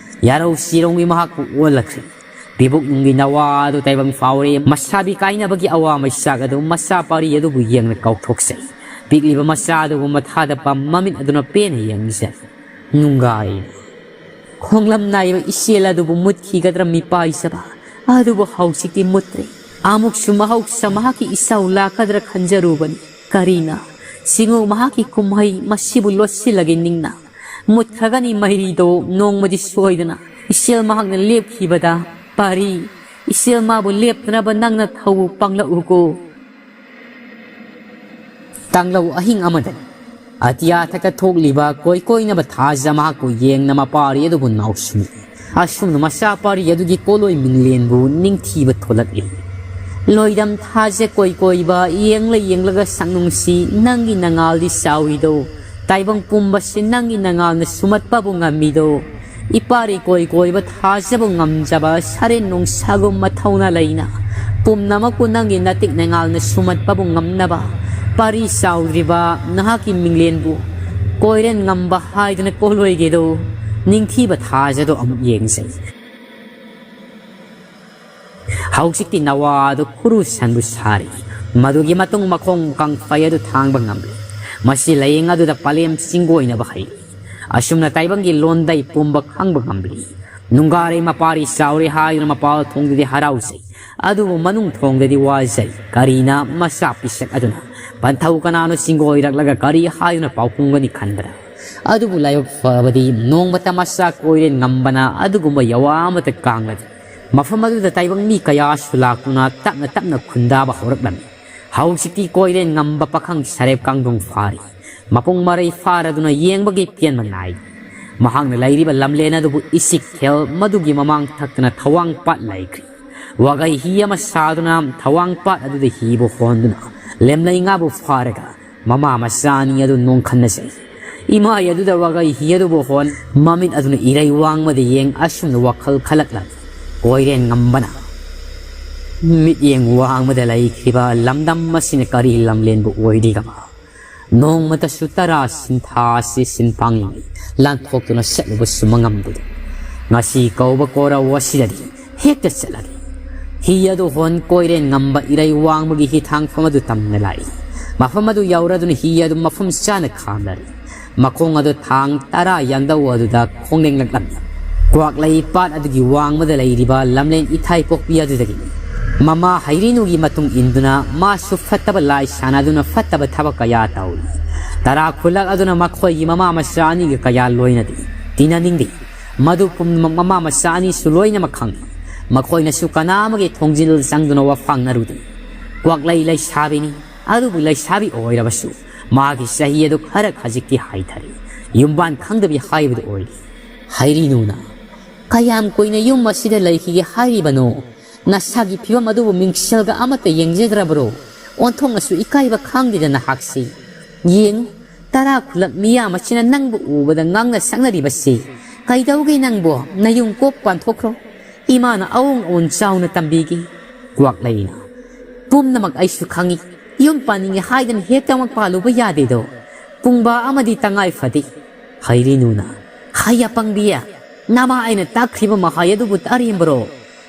ꯌꯥꯔꯧ ꯁꯤꯔꯣꯡꯒꯤ ꯃꯍꯥꯛꯄꯨ ꯑꯣꯜꯂꯛꯈ꯭ꯔꯦ꯫ ꯄꯤꯕꯨꯛꯅꯨꯡꯒꯤ ꯅꯋꯥ ꯑꯗꯨ ꯇꯥꯏꯕꯪ ꯐꯥꯎꯔꯦ꯫ ꯃꯁꯥꯕꯤ ꯀꯥꯏꯅꯕꯒꯤ ꯑꯋꯥ ꯃꯩꯆꯥꯛ ꯑꯗꯨ ꯃꯆꯥ ꯄꯥꯔꯤ ꯑꯗꯨꯕꯨ ꯌꯦꯡꯅ ꯀꯥꯎꯊꯣꯛꯆꯩ꯫ ꯄꯤꯛꯂꯤꯕ ꯃꯆꯥ ꯑꯗꯨꯕꯨ ꯃꯊꯥꯗ ꯄꯝ ꯃꯃꯤꯠ ꯑꯗꯨꯅ ꯄꯦꯟꯅ ꯌꯦꯡꯖꯩ꯫ ꯅꯨꯡꯒꯥꯏ꯫ ꯈꯣꯡꯂꯝ ꯅꯥꯏꯕ ꯏꯆꯦꯜ ꯑꯗꯨꯕꯨ ꯃꯨꯠꯈꯤꯒꯗ꯭ꯔꯥ ꯃꯤꯄꯥꯏꯖꯕ ꯑꯗꯨꯕꯨ ꯍꯧꯖꯤꯛꯇꯤ ꯃꯨꯠꯇ꯭ꯔꯦ꯫ ꯑꯃꯨꯛꯁꯨ ꯃꯍꯧꯁꯥ ꯃꯍꯥꯛꯀꯤ ꯏꯆꯥꯎ ꯂꯥꯛꯀꯗ꯭ꯔꯥ ꯈꯟꯖꯔꯨꯕꯅꯤ꯫ ꯀꯔꯤꯅ ꯁꯤꯡꯉꯨ ꯃꯍꯥꯛꯀꯤ ꯀꯨꯝꯍꯩ ꯃꯁꯤꯕꯨ ꯂꯣꯠꯁꯤꯜꯂꯒꯦ ꯅꯤꯡꯅ? ꯃꯨꯠꯈ꯭ꯔꯒꯅꯤ ꯃꯩꯔꯤꯗꯣ ꯅꯣꯡꯃꯗꯤ ꯁꯣꯏꯗꯅ꯫ ꯏꯆꯦꯜ ꯃꯍꯥꯛꯅ ꯂꯦꯞꯈꯤꯕꯗ ꯄꯥꯔꯤ, ꯏꯆꯦꯜ ꯃꯥꯕꯨ ꯂꯦꯞꯇꯅꯕ ꯅꯪꯅ ꯊꯧ ꯄꯥꯡꯂꯛꯎꯀꯣ꯫ ꯇꯥꯡꯂꯧ ꯑꯍꯤꯡ ꯑꯃꯗꯅꯤ꯫ ꯑꯇꯤꯌꯥ ꯊꯛꯇ ꯊꯣꯛꯂꯤꯕ ꯀꯣꯏ ꯀꯣꯏꯅꯕ ꯊꯥꯖ ꯃꯍꯥꯛꯄꯨ ꯌꯦꯡꯅ ꯃꯄꯥꯔꯤ ꯑꯗꯨꯕꯨ ꯅꯥꯎꯁꯨꯝꯃꯤ꯫ ꯑꯁꯨꯝꯅ ꯃꯆꯥ ꯄꯥꯔꯤ ꯑꯗꯨꯒꯤ ꯀꯣꯂꯣꯏ ꯃꯤꯡꯂꯦꯟꯕꯨ ꯅꯤꯡꯊꯤꯕ ꯊꯣꯛꯂꯛꯂꯤ꯫ ꯂꯣꯏꯗꯝ ꯊꯥꯖ ꯀꯣꯏ ꯀꯣꯏꯕ ꯌꯦꯡꯂ ꯌꯦꯡꯂꯒ ꯁꯛꯅꯨꯡꯁꯤ ꯅꯪꯒꯤ ꯅꯉꯥꯜꯗꯤ ꯆꯥꯎꯏꯗꯣ꯫ ꯇꯥꯏꯕꯪ ꯄꯨꯝꯕꯁꯤ ꯅꯪꯒꯤ ꯅꯉꯥꯜꯅ ꯁꯨꯃꯠꯄꯕꯨ ꯉꯝꯃꯤꯗꯣ꯫ ꯏꯄꯥꯔꯤ ꯀꯣꯏ ꯀꯣꯏꯕ ꯊꯥꯖꯕ ꯉꯝꯖꯕ ꯁꯔꯦꯟ ꯅꯨꯡꯁꯥꯒꯨꯝꯕ ꯊꯧꯅ ꯂꯩꯅ ꯄꯨꯝꯅꯃꯛꯄꯨ ꯅꯪꯒꯤ ꯅꯇꯤꯛ ꯅꯉꯥꯜꯅ ꯁꯨꯃꯠꯄꯕꯨ ꯉꯝꯅꯕ ꯄꯥꯔꯤ ꯆꯥꯎꯗ꯭ꯔꯤꯕ ꯅꯍꯥꯛꯀꯤ ꯃꯤꯡꯂꯦꯟꯕꯨ ꯀꯣꯏꯔꯦꯟ ꯉꯝꯕ ꯍꯥꯏꯗꯨꯅ ꯀꯣꯜꯂꯣꯏꯒꯦꯗꯣ ꯅꯤꯡꯊꯤꯕ ꯊꯥꯖꯗꯣ ꯑꯃꯨꯛ ꯌꯦꯡꯖꯩ꯫ ꯍꯧꯖꯤꯛꯇꯤ ꯅꯋꯥ ꯑꯗꯨ ꯈꯨꯔꯨ ꯁꯟꯕꯨ ꯁꯥꯔꯤ꯫ ꯃꯗꯨꯒꯤ ꯃꯇꯨꯡ ꯃꯈꯣꯡ ꯀꯪꯐꯩ ꯑꯗꯨ ꯊꯥꯡꯕ ꯉꯝꯂꯤ꯫ ꯃꯁꯤ ꯂꯥꯌꯦꯡ ꯑꯗꯨꯗ ꯄꯂꯦꯝ ꯆꯤꯡꯒꯣꯏꯅꯕ ꯍꯩ꯫ ꯑꯁꯨꯝꯅ ꯇꯥꯏꯕꯪꯒꯤ ꯂꯣꯟꯗꯩ ꯄꯨꯝꯕ ꯈꯪꯕ ꯉꯝꯂꯤ꯫ ꯅꯨꯡꯒꯥꯔꯩ ꯃꯄꯥꯔꯤ ꯆꯥꯎꯔꯦ ꯍꯥꯏꯗꯨꯅ ꯃꯄꯥꯜ ꯊꯣꯡꯗꯗꯤ ꯍꯔꯥꯎꯖꯩ, ꯑꯗꯨꯕꯨ ꯃꯅꯨꯡ ꯊꯣꯡꯗꯗꯤ ꯋꯥꯖꯩ꯫ ꯀꯔꯤꯅ ꯃꯆꯥ ꯄꯤꯁꯛ ꯑꯗꯨꯅ ꯄꯟꯊꯧ ꯀꯅꯥꯅꯣ ꯆꯤꯡꯒꯣꯏꯔꯛꯂꯒ ꯀꯔꯤ ꯍꯥꯏꯗꯨꯅ ꯄꯥꯎꯈꯨꯝꯒꯅꯤ ꯈꯟꯕꯗ, ꯑꯗꯨꯕꯨ ꯂꯥꯏꯕꯛ ꯐꯕꯗꯤ ꯅꯣꯡꯃꯇ ꯃꯆꯥ ꯀꯣꯏꯔꯦꯟ ꯉꯝꯕꯅ ꯑꯗꯨꯒꯨꯝꯕ ꯌꯥꯋꯥ ꯑꯃꯠꯇ ꯀꯥꯡꯂꯗꯦ꯫ ꯃꯐꯝ ꯑꯗꯨꯗ ꯇꯥꯏꯕꯪ ꯃꯤ ꯀꯌꯥꯁꯨ ꯂꯥꯛꯇꯨꯅ ꯇꯞꯅ ꯇꯞꯅ ꯈꯨꯟꯗꯥꯕ ꯍꯧꯔꯛꯂꯝꯃꯤ꯫ ꯍꯧꯖꯤꯛꯇꯤ ꯀꯣꯏꯔꯦꯟ ꯉꯝꯕ ꯄꯥꯈꯪ ꯁꯔꯦꯞ ꯀꯥꯡꯗꯣꯡ ꯐꯥꯔꯤ꯫ ꯃꯄꯨꯡ ꯃꯔꯩ ꯐꯥꯔꯗꯨꯅ ꯌꯦꯡꯕꯒꯤ ꯄꯦꯟꯕ ꯅꯥꯏ꯫ ꯃꯍꯥꯛꯅ ꯂꯩꯔꯤꯕ ꯂꯝꯂꯦꯟ ꯑꯗꯨꯕꯨ ꯏꯆꯤꯛ ꯈꯦꯜ ꯃꯗꯨꯒꯤ ꯃꯃꯥꯡ ꯊꯛꯇꯅ ꯊꯋꯥꯡ ꯄꯥꯠ ꯂꯩꯈ꯭ꯔꯤ꯫ ꯋꯥꯒꯩ ꯍꯤ ꯑꯃ ꯁꯥꯗꯨꯅ ꯊꯋꯥꯡ ꯄꯥꯠ ꯑꯗꯨꯗ ꯍꯤꯕꯨ ꯍꯣꯟꯗꯨꯅ ꯂꯦꯝꯂꯩ ꯉꯥꯕꯨ ꯐꯥꯔꯒ ꯃꯃꯥ ꯃꯆꯥ ꯑꯅꯤ ꯑꯗꯨ ꯅꯣꯡꯈꯟꯅꯖꯩ꯫ ꯏꯃꯥꯏ ꯑꯗꯨꯗ ꯋꯥꯒꯩ ꯍꯤ ꯑꯗꯨꯕꯨ ꯍꯣꯟ ꯃꯃꯤꯠ ꯑꯗꯨꯅ ꯏꯔꯩ ꯋꯥꯡꯃꯗ ꯌꯦꯡ ꯑꯁꯨꯝꯅ ꯋꯥꯈꯜ ꯈꯜꯂꯛꯂꯝꯃꯤ꯫ ꯀꯣꯏꯔꯦꯟ ꯉꯝꯕꯅ ꯃꯤꯠꯌꯦꯡ ꯋꯥꯡꯃꯗ ꯂꯩꯈꯤꯕ ꯂꯝꯗꯝ ꯑꯁꯤꯅ ꯀꯔꯤ ꯂꯝꯂꯦꯟꯕꯨ ꯑꯣꯏꯔꯤꯒꯕ? ꯅꯣꯡꯃꯇꯁꯨ ꯇꯔꯥ ꯁꯤꯟꯊꯥꯁꯤ ꯁꯤꯟꯐꯥꯡꯂꯤ ꯂꯥꯟꯊꯣꯛꯇꯨꯅ ꯆꯠꯂꯨꯕꯁꯨ ꯃꯉꯝꯗꯦ꯫ ꯉꯁꯤ ꯀꯧꯕ ꯀꯣꯔꯧ ꯑꯁꯤꯗꯗꯤ ꯍꯦꯛꯇ ꯆꯠꯂꯒꯦ꯫ ꯍꯤ ꯑꯗꯨ ꯍꯣꯟ ꯀꯣꯏꯔꯦꯟ ꯉꯝꯕ ꯏꯔꯩ ꯋꯥꯡꯃꯒꯤ ꯍꯤꯊꯥꯡꯐꯝ ꯑꯗꯨ ꯇꯝꯅ ꯂꯥꯛꯏ꯫ ꯃꯐꯝ ꯑꯗꯨ ꯌꯧꯔꯗꯨꯅ ꯍꯤ ꯑꯗꯨ ꯃꯐꯝ ꯆꯥꯅ ꯈꯥꯝꯅꯔꯤ꯫ ꯃꯈꯣꯡ ꯑꯗꯨ ꯊꯥꯡ ꯇꯔꯥ ꯌꯥꯟꯗꯧ ꯑꯗꯨꯗ ꯈꯣꯡꯂꯦꯡꯂꯛꯂꯝꯃꯤ꯫ ꯀ꯭ꯋꯥꯛꯂꯩ ꯄꯥꯠ ꯑꯗꯨꯒꯤ ꯋꯥꯡꯃꯗ ꯂꯩꯔꯤꯕ ꯂꯝꯂꯦꯟ ꯏꯊꯥꯏ ꯄꯣꯛꯄꯤ ꯑꯗꯨꯗꯒꯤꯅꯤ꯫ ꯃꯃꯥ ꯍꯩꯔꯤꯅꯨꯒꯤ ꯃꯇꯨꯡ ꯏꯟꯗꯨꯅ ꯃꯥꯁꯨ ꯐꯠꯇꯕ ꯂꯥꯏ ꯁꯥꯟꯅꯗꯨꯅ ꯐꯠꯇꯕ ꯊꯕꯛ ꯀꯌꯥ ꯇꯧꯔꯤ꯫ ꯇꯔꯥ ꯈꯨꯜꯂꯛ ꯑꯗꯨꯅ ꯃꯈꯣꯏꯒꯤ ꯃꯃꯥ ꯃꯆꯥ ꯑꯅꯤꯒ ꯀꯌꯥ ꯂꯣꯏꯅꯗꯦ, ꯇꯤꯟꯅꯅꯤꯡꯗꯦ꯫ ꯃꯗꯨ ꯄꯨꯝꯅꯃꯛ ꯃꯃꯥ ꯃꯆꯥ ꯑꯅꯤꯁꯨ ꯂꯣꯏꯅꯃꯛ ꯈꯪꯏ꯫ ꯃꯈꯣꯏꯅꯁꯨ ꯀꯅꯥ ꯑꯃꯒꯤ ꯊꯣꯡꯖꯤꯜ ꯆꯪꯗꯨꯅ ꯋꯥꯐꯥꯡꯅꯔꯨꯗꯦ꯫ ꯀ꯭ꯋꯥꯛꯂꯩ ꯂꯩꯁꯥꯕꯤꯅꯤ, ꯑꯗꯨꯕꯨ ꯂꯩꯁꯥꯕꯤ ꯑꯣꯏꯔꯕꯁꯨ ꯃꯥꯒꯤ ꯆꯍꯤ ꯑꯗꯨ ꯈꯔ ꯈꯖꯤꯛꯇꯤ ꯍꯥꯏꯊꯔꯦ꯫ ꯌꯨꯝꯕꯥꯟ ꯈꯪꯗꯕꯤ ꯍꯥꯏꯕꯗꯨ ꯑꯣꯏꯔꯦ꯫ ꯍꯩꯔꯤꯅꯨꯅ, "ꯀꯌꯥꯝ ꯀꯨꯏꯅ ꯌꯨꯝ ꯑꯁꯤꯗ ꯂꯩꯈꯤꯒꯦ ꯍꯥꯏꯔꯤꯕꯅꯣ? ꯅꯁꯥꯒꯤ ꯐꯤꯕꯝ ꯑꯗꯨꯕꯨ ꯃꯤꯡꯁꯦꯜꯒ ꯑꯃꯠꯇ ꯌꯦꯡꯖꯗ꯭ꯔꯕ꯭ꯔꯣ? ꯑꯣꯟꯊꯣꯛꯅꯁꯨ ꯏꯀꯥꯏꯕ ꯈꯪꯗꯦꯗ ꯅꯍꯥꯛꯁꯤ꯫ ꯌꯦꯡꯉꯨ, ꯇꯔꯥ ꯈꯨꯜꯂꯛ ꯃꯤꯌꯥꯝ ꯑꯁꯤꯅ ꯅꯪꯕꯨ ꯎꯕꯗ ꯉꯥꯡꯅ ꯁꯛꯅꯔꯤꯕꯁꯤ꯫ ꯀꯩꯗꯧꯒꯦ ꯅꯪꯕꯣ? ꯅꯌꯨꯝ ꯀꯣꯛ ꯄꯥꯟꯊꯣꯛꯈ꯭ꯔꯣ꯫ ꯏꯃꯥꯅ ꯑꯋꯣꯡ ꯑꯋꯣꯟ ꯆꯥꯎꯅ ꯇꯝꯕꯤꯒꯦ꯫" ꯀ꯭ꯋꯥꯛꯂꯩꯅ, "ꯄꯨꯝꯅꯃꯛ ꯑꯩꯁꯨ ꯈꯪꯏ꯫ ꯌꯨꯝ ꯄꯥꯟꯅꯤꯡꯉꯦ ꯍꯥꯏꯗꯅ ꯍꯦꯛꯇꯃꯛ ꯄꯥꯜꯂꯨꯕ ꯌꯥꯗꯦꯗꯣ꯫ ꯄꯨꯡꯕꯥ ꯑꯃꯗꯤ ꯇꯉꯥꯏ ꯐꯗꯦ꯫" ꯍꯩꯔꯤꯅꯨꯅ, "ꯍꯩ ꯑꯄꯪꯕꯤ, ꯅꯃꯥ ꯑꯩꯅ ꯇꯥꯛꯈ꯭ꯔꯤꯕ ꯃꯍꯩ ꯑꯗꯨꯕꯨ ꯑꯔꯦꯝꯕꯔꯣ?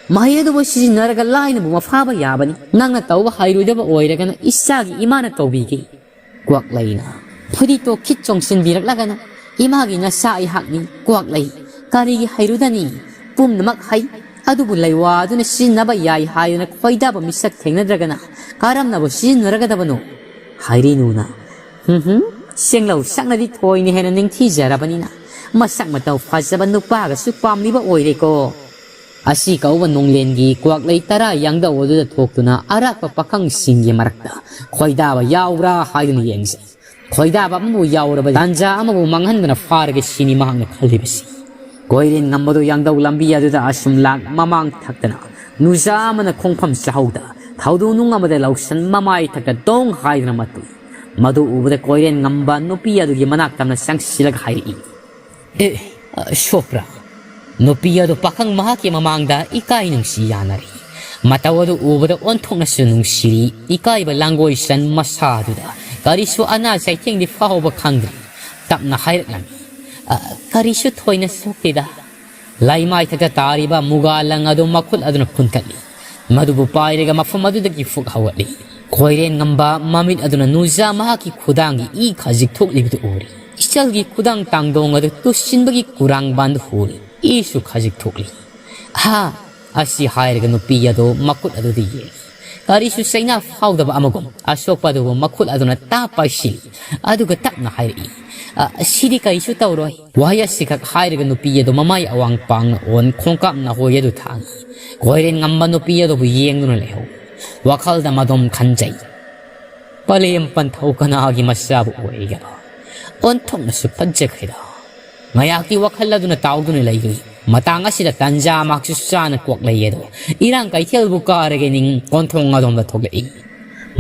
ꯃꯍꯩ ꯑꯗꯨꯕꯨ ꯁꯤꯖꯤꯟꯅꯔꯒ ꯂꯥꯏꯅꯕꯨ ꯃꯐꯥꯕ ꯌꯥꯕꯅꯤ꯫ ꯅꯪꯅ ꯇꯧꯕ ꯍꯩꯔꯣꯏꯗꯕ ꯑꯣꯏꯔꯒꯅ ꯏꯆꯥꯒꯤ ꯏꯃꯥꯅ ꯇꯧꯕꯤꯒꯦ꯫" ꯀ꯭ꯋꯥꯛꯂꯩꯅ, ꯐꯨꯔꯤꯠꯇꯣ ꯈꯤꯠ ꯆꯣꯡꯁꯤꯟꯕꯤꯔꯛꯂꯒꯅ "ꯏꯃꯥꯒꯤ ꯅꯆꯥ ꯑꯩꯍꯥꯛꯅꯤ, ꯀ꯭ꯋꯥꯛꯂꯩ꯫ ꯀꯔꯤꯒꯤ ꯍꯩꯔꯨꯗꯅꯤ? ꯄꯨꯝꯅꯃꯛ ꯍꯩ꯫ ꯑꯗꯨꯕꯨ ꯂꯩꯋꯥ ꯑꯗꯨꯅ ꯁꯤꯖꯤꯟꯅꯕ ꯌꯥꯏ ꯍꯥꯏꯗꯨꯅ ꯈꯣꯏꯗꯥꯕ ꯃꯤꯁꯛ ꯊꯦꯡꯅꯗ꯭ꯔꯒꯅ ꯀꯔꯝꯅꯕꯨ ꯁꯤꯖꯤꯟꯅꯔꯒꯗꯕꯅꯣ?" ꯍꯥꯏꯔꯤꯅꯨꯅ꯫ "ꯍꯨꯝ ꯍꯨꯝ, ꯁꯦꯡꯂꯧ ꯁꯛꯅꯗꯤ ꯊꯣꯏꯅ ꯍꯦꯟꯅ ꯅꯤꯡꯊꯤꯖꯔꯕꯅꯤꯅ ꯃꯁꯛ ꯃꯇꯧ ꯐꯖꯕ ꯅꯨꯄꯥꯒꯁꯨ ꯄꯥꯝꯂꯤꯕ ꯑꯣꯏꯔꯦꯀꯣ?" ꯑꯁꯤ ꯀꯧꯕ ꯅꯣꯡꯂꯦꯟꯒꯤ ꯀ꯭ꯋꯥꯛꯂꯩ ꯇꯔꯥ ꯌꯥꯡꯗꯧ ꯑꯗꯨꯗ ꯊꯣꯛꯇꯨꯅ ꯑꯔꯥꯛꯄ ꯄꯥꯈꯪꯁꯤꯡꯒꯤ ꯃꯔꯛꯇ ꯈꯣꯏꯗꯥꯕ ꯌꯥꯎꯕ꯭ꯔꯥ ꯍꯥꯏꯗꯨꯅ ꯌꯦꯡꯖꯩ꯫ ꯈꯣꯏꯗꯥꯕ ꯑꯃꯕꯨ ꯌꯥꯎꯔꯕ ꯇꯥꯟꯖꯥ ꯑꯃꯕꯨ ꯃꯥꯡꯍꯟꯗꯅ ꯐꯥꯔꯒꯦ ꯁꯤꯅꯤ ꯃꯍꯥꯛꯅ ꯈꯜꯂꯤꯕꯁꯤ꯫ ꯀꯣꯏꯔꯦꯟ ꯉꯝꯕꯗꯨ ꯌꯥꯡꯗꯧ ꯂꯝꯕꯤ ꯑꯗꯨꯗ ꯑꯁꯨꯝ ꯂꯥꯛ ꯃꯃꯥꯡ ꯊꯛꯇꯅ ꯅꯨꯖꯥ ꯑꯃꯅ ꯈꯣꯡꯐꯝ ꯆꯥꯍꯧꯗ ꯊꯧꯗꯣ ꯅꯨꯡ ꯑꯃꯗ ꯂꯧꯁꯟ ꯃꯃꯥꯏ ꯊꯛꯇ ꯗꯣꯡ ꯍꯥꯏꯗꯨꯅ ꯃꯇꯨꯏ꯫ ꯃꯗꯨ ꯎꯕꯗ ꯀꯣꯏꯔꯦꯟ ꯉꯝꯕ ꯅꯨꯄꯤ ꯑꯗꯨꯒꯤ ꯃꯅꯥꯛ ꯇꯝꯅ ꯆꯪꯁꯤꯜꯂꯒ ꯍꯥꯏꯔꯛꯏ꯫ "ꯑꯦ, ꯑ, ꯁꯣꯛꯄ꯭ꯔꯥ?" ꯅꯨꯄꯤ ꯑꯗꯨ ꯄꯥꯈꯪ ꯃꯍꯥꯛꯀꯤ ꯃꯃꯥꯡꯗ ꯏꯀꯥꯏ ꯅꯨꯡꯁꯤ ꯌꯥꯅꯔꯤ꯫ ꯃꯇꯧ ꯑꯗꯨ ꯎꯕꯗ ꯑꯣꯟꯊꯣꯛꯅꯁꯨ ꯅꯨꯡꯁꯤꯔꯤ꯫ ꯏꯀꯥꯏꯕ ꯂꯥꯡꯒꯣꯏ ꯆꯟ ꯃꯁꯥ ꯑꯗꯨꯗ ꯀꯔꯤꯁꯨ ꯑꯅꯥ ꯆꯩꯊꯦꯡꯗꯤ ꯐꯥꯎꯕ ꯈꯪꯗ꯭ꯔꯤ꯫ ꯇꯞꯅ ꯍꯥꯏꯔꯛꯂꯝꯃꯤ, "ꯑ, ꯀꯔꯤꯁꯨ ꯊꯣꯏꯅ ꯁꯣꯛꯇꯦꯗ"꯫ ꯂꯩꯃꯥꯏꯊꯛꯇ ꯇꯥꯔꯤꯕ ꯃꯨꯒꯥ ꯂꯪ ꯑꯗꯨ ꯃꯈꯨꯠ ꯑꯗꯨꯅ ꯈꯨꯟꯊꯠꯂꯤ꯫ ꯃꯗꯨꯕꯨ ꯄꯥꯏꯔꯒ ꯃꯐꯝ ꯑꯗꯨꯗꯒꯤ ꯐꯨꯛ ꯍꯧꯒꯠꯂꯤ꯫ ꯀꯣꯏꯔꯦꯟ ꯉꯝꯕ ꯃꯃꯤꯠ ꯑꯗꯨꯅ ꯅꯨꯖꯥ ꯃꯍꯥꯛꯀꯤ ꯈꯨꯗꯥꯡꯒꯤ ꯏ ꯈꯖꯤꯛ ꯊꯣꯛꯂꯤꯕꯗꯨ ꯎꯔꯤ꯫ ꯏꯆꯜꯒꯤ ꯈꯨꯗꯥꯡ ꯇꯥꯡꯗꯣꯡ ꯑꯗꯨ ꯇꯨꯁꯤꯟꯕꯒꯤ ꯀꯨꯔꯥꯡꯕꯥꯟꯗꯨ ꯍꯨꯔꯤ꯫ ꯏꯁꯨ ꯈꯖꯤꯛ ꯊꯣꯛꯂꯤ꯫ "ꯍꯥ!" ꯑꯁꯤ ꯍꯥꯏꯔꯒ ꯅꯨꯄꯤ ꯑꯗꯨ ꯃꯈꯨꯠ ꯑꯗꯨꯗ ꯌꯦꯡꯏ꯫ ꯀꯔꯤꯁꯨ ꯆꯩꯅꯥ ꯐꯥꯎꯗꯕ ꯑꯃꯒꯨꯝ ꯑꯁꯣꯛꯄ ꯑꯗꯨꯕꯨ ꯃꯈꯨꯠ ꯑꯗꯨꯅ ꯇꯥꯞ ꯄꯥꯏꯁꯤꯜꯂꯤ꯫ ꯑꯗꯨꯒ ꯇꯞꯅ ꯍꯥꯏꯔꯛꯏ, "ꯑ, ꯁꯤꯗꯤ ꯀꯔꯤꯁꯨ ꯇꯧꯔꯣꯏ"꯫ ꯋꯥꯍꯩ ꯑꯁꯤꯈꯛ ꯍꯥꯏꯔꯒ ꯅꯨꯄꯤ ꯑꯗꯨ ꯃꯃꯥꯏ ꯑꯋꯥꯡ ꯄꯥꯡꯅ ꯑꯣꯟ ꯈꯣꯡꯀꯥꯞ ꯅꯥꯍꯣꯏ ꯑꯗꯨ ꯊꯥꯡꯏ꯫ ꯀꯣꯏꯔꯦꯟ ꯉꯝꯕ ꯅꯨꯄꯤ ꯑꯗꯨꯕꯨ ꯌꯦꯡꯗꯨꯅ ꯂꯩꯍꯧꯏ꯫ ꯋꯥꯈꯜꯗ ꯃꯗꯣꯝ ꯈꯟꯖꯩ꯫ ꯄꯂꯦꯝ ꯄꯟꯊꯧ ꯀꯅꯥꯒꯤ ꯃꯆꯥꯕꯨ ꯑꯣꯏꯒꯕ? ꯑꯣꯟꯊꯣꯛꯅꯁꯨ ꯐꯖꯈ꯭ꯔꯦꯗ꯫ ꯉꯥꯏꯍꯥꯛꯀꯤ ꯋꯥꯈꯜ ꯑꯗꯨꯅ ꯇꯥꯎꯗꯨꯅ ꯂꯩꯔꯨꯏ꯫ ꯃꯇꯥꯡ ꯑꯁꯤꯗ ꯇꯟꯖꯥ ꯃꯍꯥꯛꯁꯨ ꯆꯥꯅ ꯀꯣꯛꯂꯩ ꯑꯗꯣ ꯏꯔꯥꯡ ꯀꯩꯊꯦꯜꯕꯨ ꯀꯥꯔꯒꯦ ꯅꯤꯡ ꯀꯣꯟꯊꯣꯡ ꯑꯗꯣꯝꯗ ꯊꯣꯛꯂꯛꯏ꯫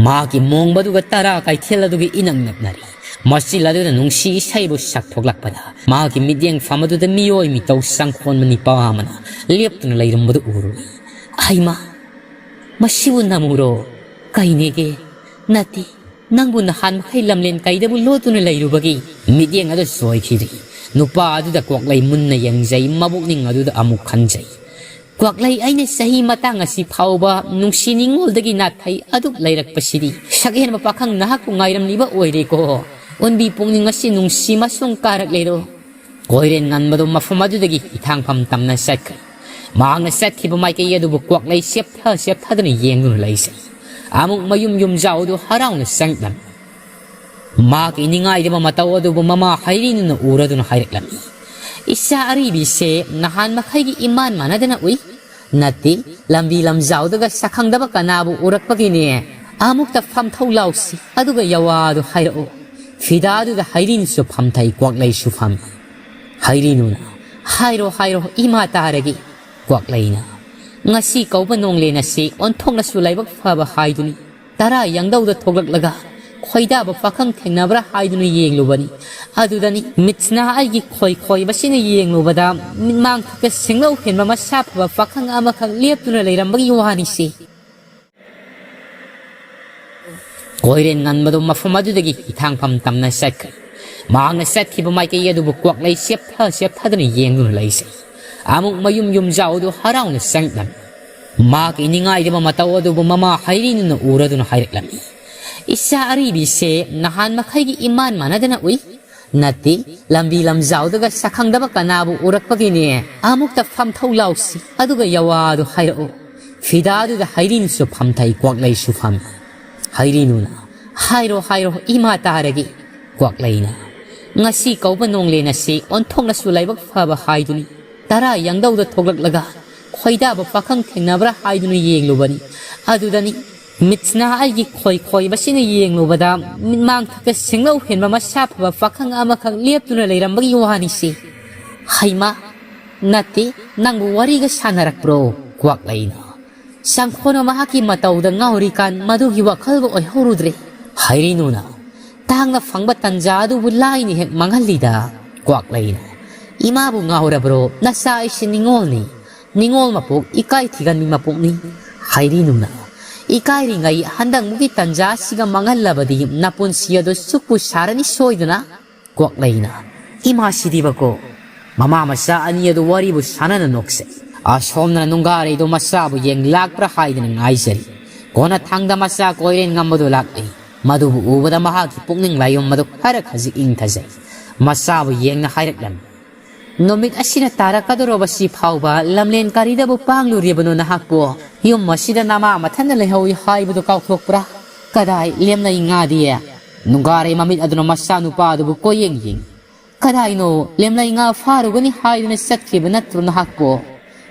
ꯃꯍꯥꯛꯀꯤ ꯃꯣꯡꯕꯗꯨꯒ ꯇꯔꯥ ꯀꯩꯊꯦꯜ ꯑꯗꯨꯒꯤ ꯏꯅꯛ ꯅꯛꯅꯔꯤ꯫ ꯃꯆꯤꯜ ꯑꯗꯨꯗ ꯅꯨꯡꯁꯤ ꯏꯁꯩꯕꯨ ꯁꯛꯊꯣꯛꯂꯛꯄꯗ ꯃꯍꯥꯛꯀꯤ ꯃꯤꯠꯌꯦꯡꯐꯝ ꯑꯗꯨꯗ ꯃꯤꯑꯣꯏ ꯃꯤꯇꯧ ꯆꯪꯈꯣꯟꯕ ꯅꯤꯄꯥ ꯑꯃꯅ ꯂꯦꯞꯇꯨꯅ ꯂꯩꯔꯝꯕꯗꯨ ꯎꯔꯨꯏ꯫ "ꯍꯩꯃꯥ! ꯃꯁꯤꯕꯨ ꯅꯃꯨꯔꯣ? ꯀꯩꯅꯦꯒꯦ? ꯅꯠꯇꯦ, ꯅꯪꯕꯨ ꯅꯍꯥꯟ ꯃꯈꯩ ꯂꯝꯂꯦꯟ ꯀꯩꯗꯕꯨ ꯂꯣꯠꯇꯨꯅ ꯂꯩꯔꯨꯕꯒꯤ?" ꯃꯤꯠꯌꯦꯡ ꯑꯗꯨ ꯆꯣꯏꯈꯤꯔꯤ꯫ ꯅꯨꯄꯥ ꯑꯗꯨꯗ ꯀ꯭ꯋꯥꯛꯂꯩ ꯃꯨꯟꯅ ꯌꯦꯡꯖꯩ, ꯃꯕꯨꯛꯅꯤꯡ ꯑꯗꯨꯗ ꯑꯃꯨꯛ ꯈꯟꯖꯩ꯫ "ꯀ꯭ꯋꯥꯛꯂꯩ, ꯑꯩꯅ ꯆꯍꯤ ꯃꯇꯥꯡ ꯑꯁꯤ ꯐꯥꯎꯕ ꯅꯨꯡꯁꯤ ꯅꯤꯡꯉꯣꯜꯗꯒꯤ ꯅꯥꯊꯩ ꯑꯗꯨꯛ ꯂꯩꯔꯛꯄꯁꯤꯗꯤ ꯁꯛꯍꯦꯟꯕ ꯄꯥꯈꯪ ꯅꯍꯥꯛꯄꯨ ꯉꯥꯏꯔꯝꯂꯤꯕ ꯑꯣꯏꯔꯦꯀꯣ꯫ ꯑꯣꯟꯕꯤ ꯄꯨꯛꯅꯤꯡ ꯑꯁꯤ ꯅꯨꯡꯁꯤ ꯃꯁꯨꯡ ꯀꯥꯔꯛꯂꯦꯗꯣ꯫ ꯀꯣꯏꯔꯦꯟ ꯉꯟꯕꯗꯣ ꯃꯐꯝ ꯑꯗꯨꯗꯒꯤ ꯍꯤꯊꯥꯡꯐꯝ ꯇꯝꯅ ꯆꯠꯈ꯭ꯔꯦ꯫ ꯃꯍꯥꯛꯅ ꯆꯠꯈꯤꯕ ꯃꯥꯏꯀꯩ ꯑꯗꯨꯕꯨ ꯀ꯭ꯋꯥꯛꯂꯩ ꯆꯦꯞꯊ ꯆꯦꯞꯊꯗꯨꯅ ꯌꯦꯡꯗꯨꯅ ꯂꯩꯖꯩ꯫ ꯑꯃꯨꯛ ꯃꯌꯨꯝ ꯌꯨꯝꯖꯥꯎ ꯑꯗꯨ ꯍꯔꯥꯎꯅ ꯆꯪꯂꯝꯃꯤ꯫ ꯃꯍꯥꯛꯀꯤ ꯅꯤꯡꯉꯥꯏꯗꯕ ꯃꯇꯧ ꯑꯗꯨꯕꯨ ꯃꯃꯥ ꯍꯩꯔꯤꯅꯨꯅ ꯎꯔꯗꯨꯅ ꯍꯥꯏꯔꯛꯂꯝꯃꯤ, "ꯏꯆꯥ ꯑꯔꯤꯕꯤꯁꯦ ꯅꯍꯥꯟ ꯃꯈꯩꯒꯤ ꯏꯃꯥꯟ ꯃꯥꯟꯅꯗꯅ ꯎꯏ꯫ ꯅꯠꯇꯦ, ꯂꯝꯕꯤ ꯂꯝꯖꯥꯎꯗꯒ ꯁꯛꯈꯪꯗꯕ ꯀꯅꯥꯕꯨ ꯎꯔꯛꯄꯒꯤꯅꯦ꯫ ꯑꯃꯨꯛꯇ ꯐꯝꯊꯧ ꯂꯥꯎꯁꯤ, ꯑꯗꯨꯒ ꯌꯋꯥꯗꯨ ꯍꯥꯏꯔꯛꯎ꯫ ꯐꯤꯗꯥꯗꯨꯗ ꯍꯩꯔꯤꯅꯨꯁꯨ ꯐꯝꯊꯩ, ꯀ꯭ꯋꯥꯛꯂꯩꯁꯨ ꯐꯝꯃꯤ꯫" ꯍꯩꯔꯤꯅꯨꯅ, "ꯍꯥꯏꯔꯣ, ꯍꯥꯏꯔꯣ, ꯏꯃꯥ ꯇꯥꯔꯒꯦ꯫" ꯀ꯭ꯋꯥꯛꯂꯩꯅ, "ꯉꯁꯤ ꯀꯧꯕ ꯅꯣꯡꯂꯦꯟ ꯑꯁꯤ ꯑꯣꯟꯊꯣꯛꯅꯁꯨ ꯂꯥꯏꯕꯛ ꯐꯕ ꯍꯥꯏꯗꯨꯅꯤ꯫ ꯇꯔꯥ ꯌꯥꯡꯗꯧꯗ ꯊꯣꯛꯂꯛꯂꯒ ꯈꯣꯏꯗꯥꯕ ꯄꯥꯈꯪ ꯊꯦꯡꯅꯕ꯭ꯔꯥ ꯍꯥꯏꯗꯨꯅ ꯌꯦꯡꯂꯨꯕꯅꯤ꯫ ꯑꯗꯨꯗꯅꯤ ꯃꯤꯠꯁꯤꯅ ꯑꯩꯒꯤ ꯈꯣꯏ ꯈꯣꯏꯕꯁꯤꯅ ꯌꯦꯡꯂꯨꯕꯗ ꯃꯤꯠꯃꯥꯡ ꯊꯛꯇ ꯁꯤꯡꯂꯧ ꯍꯦꯟꯕ ꯃꯁꯥ ꯐꯕ ꯄꯥꯈꯪ ꯑꯃꯈꯛ ꯂꯦꯞꯇꯨꯅ ꯂꯩꯔꯝꯕꯒꯤ ꯋꯥꯅꯤꯁꯦ꯫" ꯀꯣꯏꯔꯦꯟ ꯉꯟꯕꯗꯣ ꯃꯐꯝ ꯑꯗꯨꯗꯒꯤ ꯍꯤꯊꯥꯡꯐꯝ ꯇꯝꯅ ꯆꯠꯈ꯭ꯔꯦ꯫ ꯃꯍꯥꯛꯅ ꯆꯠꯈꯤꯕ ꯃꯥꯏꯀꯩ ꯑꯗꯨꯕꯨ ꯀ꯭ꯋꯥꯛꯂꯩ ꯆꯦꯞꯊ ꯆꯦꯞꯊꯗꯨꯅ ꯌꯦꯡꯗꯨꯅ ꯂꯩꯖꯩ꯫ ꯑꯃꯨꯛ ꯃꯌꯨꯝ ꯌꯨꯝꯖꯥꯎ ꯑꯗꯨ ꯍꯔꯥꯎꯅ ꯆꯪꯂꯝꯃꯤ꯫ ꯃꯍꯥꯛꯀꯤ ꯅꯤꯡꯉꯥꯏꯗꯕ ꯃꯇꯧ ꯑꯗꯨꯕꯨ ꯃꯃꯥ ꯍꯩꯔꯤꯅꯨꯅ ꯎꯔꯗꯨꯅ ꯍꯥꯏꯔꯛꯂꯝꯃꯤ, "ꯏꯆꯥ ꯑꯔꯤꯕꯤꯁꯦ ꯅꯍꯥꯟ ꯃꯈꯩꯒꯤ ꯏꯃꯥꯟ ꯃꯥꯟꯅꯗꯅ ꯎꯏ꯫ ꯅꯠꯇꯦ, ꯂꯝꯕꯤ ꯂꯝꯖꯥꯎꯗꯒ ꯁꯛꯈꯪꯗꯕ ꯀꯅꯥꯕꯨ ꯎꯔꯛꯄꯒꯤꯅꯦ꯫ ꯑꯃꯨꯛꯇ ꯐꯝꯊꯧ ꯂꯥꯎꯁꯤ, ꯑꯗꯨꯒ ꯌꯋꯥꯗꯨ ꯍꯥꯏꯔꯛꯎ꯫" ꯐꯤꯗꯥꯗꯨꯗ ꯍꯩꯔꯤꯅꯨꯁꯨ ꯐꯝꯊꯩ, ꯀ꯭ꯋꯥꯛꯂꯩꯁꯨ ꯐꯝꯃꯤ꯫ ꯍꯩꯔꯤꯅꯨꯅ, "ꯍꯥꯏꯔꯣ, ꯍꯥꯏꯔꯣ, ꯏꯃꯥ ꯇꯥꯔꯒꯦ꯫" ꯀ꯭ꯋꯥꯛꯂꯩꯅ, "ꯉꯁꯤ ꯀꯧꯕ ꯅꯣꯡꯂꯦꯟ ꯑꯁꯤ ꯑꯣꯟꯊꯣꯛꯅꯁꯨ ꯂꯥꯏꯕꯛ ꯐꯕ ꯍꯥꯏꯗꯨꯅꯤ꯫ ꯇꯔꯥ ꯌꯥꯡꯗꯧꯗ ꯊꯣꯛꯂꯛꯂꯒ ꯈꯣꯏꯗꯥꯕ ꯄꯥꯈꯪ ꯊꯦꯡꯅꯕ꯭ꯔꯥ ꯍꯥꯏꯗꯨꯅ ꯌꯦꯡꯂꯨꯕꯅꯤ꯫ ꯑꯗꯨꯗꯅꯤ ꯃꯤꯠꯁꯤꯅ ꯑꯩꯒꯤ ꯈꯣꯏ ꯈꯣꯏꯕꯁꯤꯅ ꯌꯦꯡꯂꯨꯕꯗ ꯃꯤꯠꯃꯥꯡ ꯊꯛꯇ ꯁꯤꯡꯂꯧ ꯍꯦꯟꯕ ꯃꯁꯥ ꯐꯕ ꯄꯥꯈꯪ ꯑꯃꯈꯛ ꯂꯦꯞꯇꯨꯅ ꯂꯩꯔꯝꯕꯒꯤ ꯋꯥꯅꯤꯁꯦ꯫" "ꯍꯩꯃꯥ, ꯅꯠꯇꯦ, ꯅꯪꯕꯨ ꯋꯥꯔꯤꯒ ꯁꯥꯟꯅꯔꯛꯄ꯭ꯔꯣ?" ꯀ꯭ꯋꯥꯛꯂꯩꯅ, "ꯆꯪꯈꯣꯅ ꯃꯍꯥꯛꯀꯤ ꯃꯇꯧꯗ ꯉꯥꯎꯔꯤꯀꯥꯟ ꯃꯗꯨꯒꯤ ꯋꯥꯈꯜꯒ ꯑꯣꯏꯍꯧꯔꯨꯗ꯭ꯔꯦ꯫" ꯍꯩꯔꯤꯅꯨꯅ, "ꯇꯥꯡꯅ ꯐꯪꯕ ꯇꯟꯖꯥ ꯑꯗꯨꯕꯨ ꯂꯥꯏꯅ ꯍꯦꯛ ꯃꯥꯡꯍꯜꯂꯤꯗ꯫" ꯀ꯭ꯋꯥꯛꯂꯩꯅ, "ꯏꯃꯥꯕꯨ ꯉꯥꯎꯔꯕ꯭ꯔꯣ? ꯅꯆꯥ ꯑꯩꯁꯦ ꯅꯤꯉꯣꯜꯅꯤ꯫ ꯅꯤꯉꯣꯜ ꯃꯄꯣꯛ, ꯏꯀꯥꯏ ꯊꯤꯒꯟꯕꯤ ꯃꯄꯣꯛꯅꯤ꯫" ꯍꯩꯔꯤꯅꯨꯅ, "ꯏꯀꯥꯏꯔꯤꯉꯩ ꯍꯟꯗꯛꯃꯨꯛꯀꯤ ꯇꯟꯖꯥ ꯑꯁꯤꯒ ꯃꯥꯡꯍꯜꯂꯕꯗꯤ ꯅꯄꯨꯟꯁꯤ ꯑꯗꯨ ꯆꯨꯛꯄꯨ ꯁꯥꯔꯅꯤ ꯁꯣꯏꯗꯅ꯫" ꯀ꯭ꯋꯥꯛꯂꯩꯅ, "ꯏꯃꯥꯁꯤꯗꯤꯕꯀꯣ, ꯃꯃꯥ ꯃꯆꯥ ꯑꯅꯤ ꯑꯗꯨ ꯋꯥꯔꯤꯕꯨ ꯁꯥꯟꯅꯅ ꯅꯣꯛꯆꯩ꯫ ꯑꯁꯣꯝꯅ ꯅꯨꯡꯒꯥꯔꯩꯗꯣ ꯃꯆꯥꯕꯨ ꯌꯦꯡ ꯂꯥꯛꯄ꯭ꯔꯥ ꯍꯥꯏꯗꯅ ꯉꯥꯏꯖꯔꯤ꯫ ꯀꯣꯟꯅ ꯊꯥꯡꯗ ꯃꯆꯥ ꯀꯣꯏꯔꯦꯟ ꯉꯝꯕꯗꯨ ꯂꯥꯛꯂꯤ꯫ ꯃꯗꯨꯕꯨ ꯎꯕꯗ ꯃꯍꯥꯛꯀꯤ ꯄꯨꯛꯅꯤꯡ ꯂꯥꯏꯌꯣꯟ ꯃꯗꯨ ꯈꯔ ꯈꯖꯤꯛ ꯏꯪꯊꯖꯩ꯫ ꯃꯆꯥꯕꯨ ꯌꯦꯡꯅ ꯍꯥꯏꯔꯛꯂꯝꯃꯤ, "ꯅꯨꯃꯤꯠ ꯑꯁꯤꯅ ꯇꯥꯔꯛꯀꯗꯧꯔꯕꯁꯤ ꯐꯥꯎꯕ ꯂꯝꯂꯦꯟ ꯀꯔꯤꯗꯕꯨ ꯄꯥꯡꯂꯨꯔꯤꯕꯅꯣ ꯅꯍꯥꯛꯄꯨ? ꯌꯨꯝ ꯑꯁꯤꯗ ꯅꯃꯥ ꯃꯊꯟꯇ ꯂꯩꯍꯧꯏ ꯍꯥꯏꯕꯗꯨ ꯀꯥꯎꯊꯣꯛꯄ꯭ꯔꯥ? ꯀꯗꯥꯏ ꯂꯦꯝꯂꯩ ꯉꯥꯗꯤ?" ꯅꯨꯡꯒꯥꯔꯩ ꯃꯃꯤꯠ ꯑꯗꯨꯅ ꯃꯆꯥꯅꯨꯄꯥ ꯑꯗꯨꯕꯨ ꯀꯣꯏꯌꯦꯡ ꯌꯦꯡꯏ꯫ "ꯀꯗꯥꯏꯅꯣ ꯂꯦꯝꯂꯩ ꯉꯥ ꯐꯥꯔꯨꯒꯅꯤ ꯍꯥꯏꯗꯨꯅ ꯆꯠꯈꯤꯕ ꯅꯠꯇ꯭ꯔꯣ ꯅꯍꯥꯛꯄꯣ?"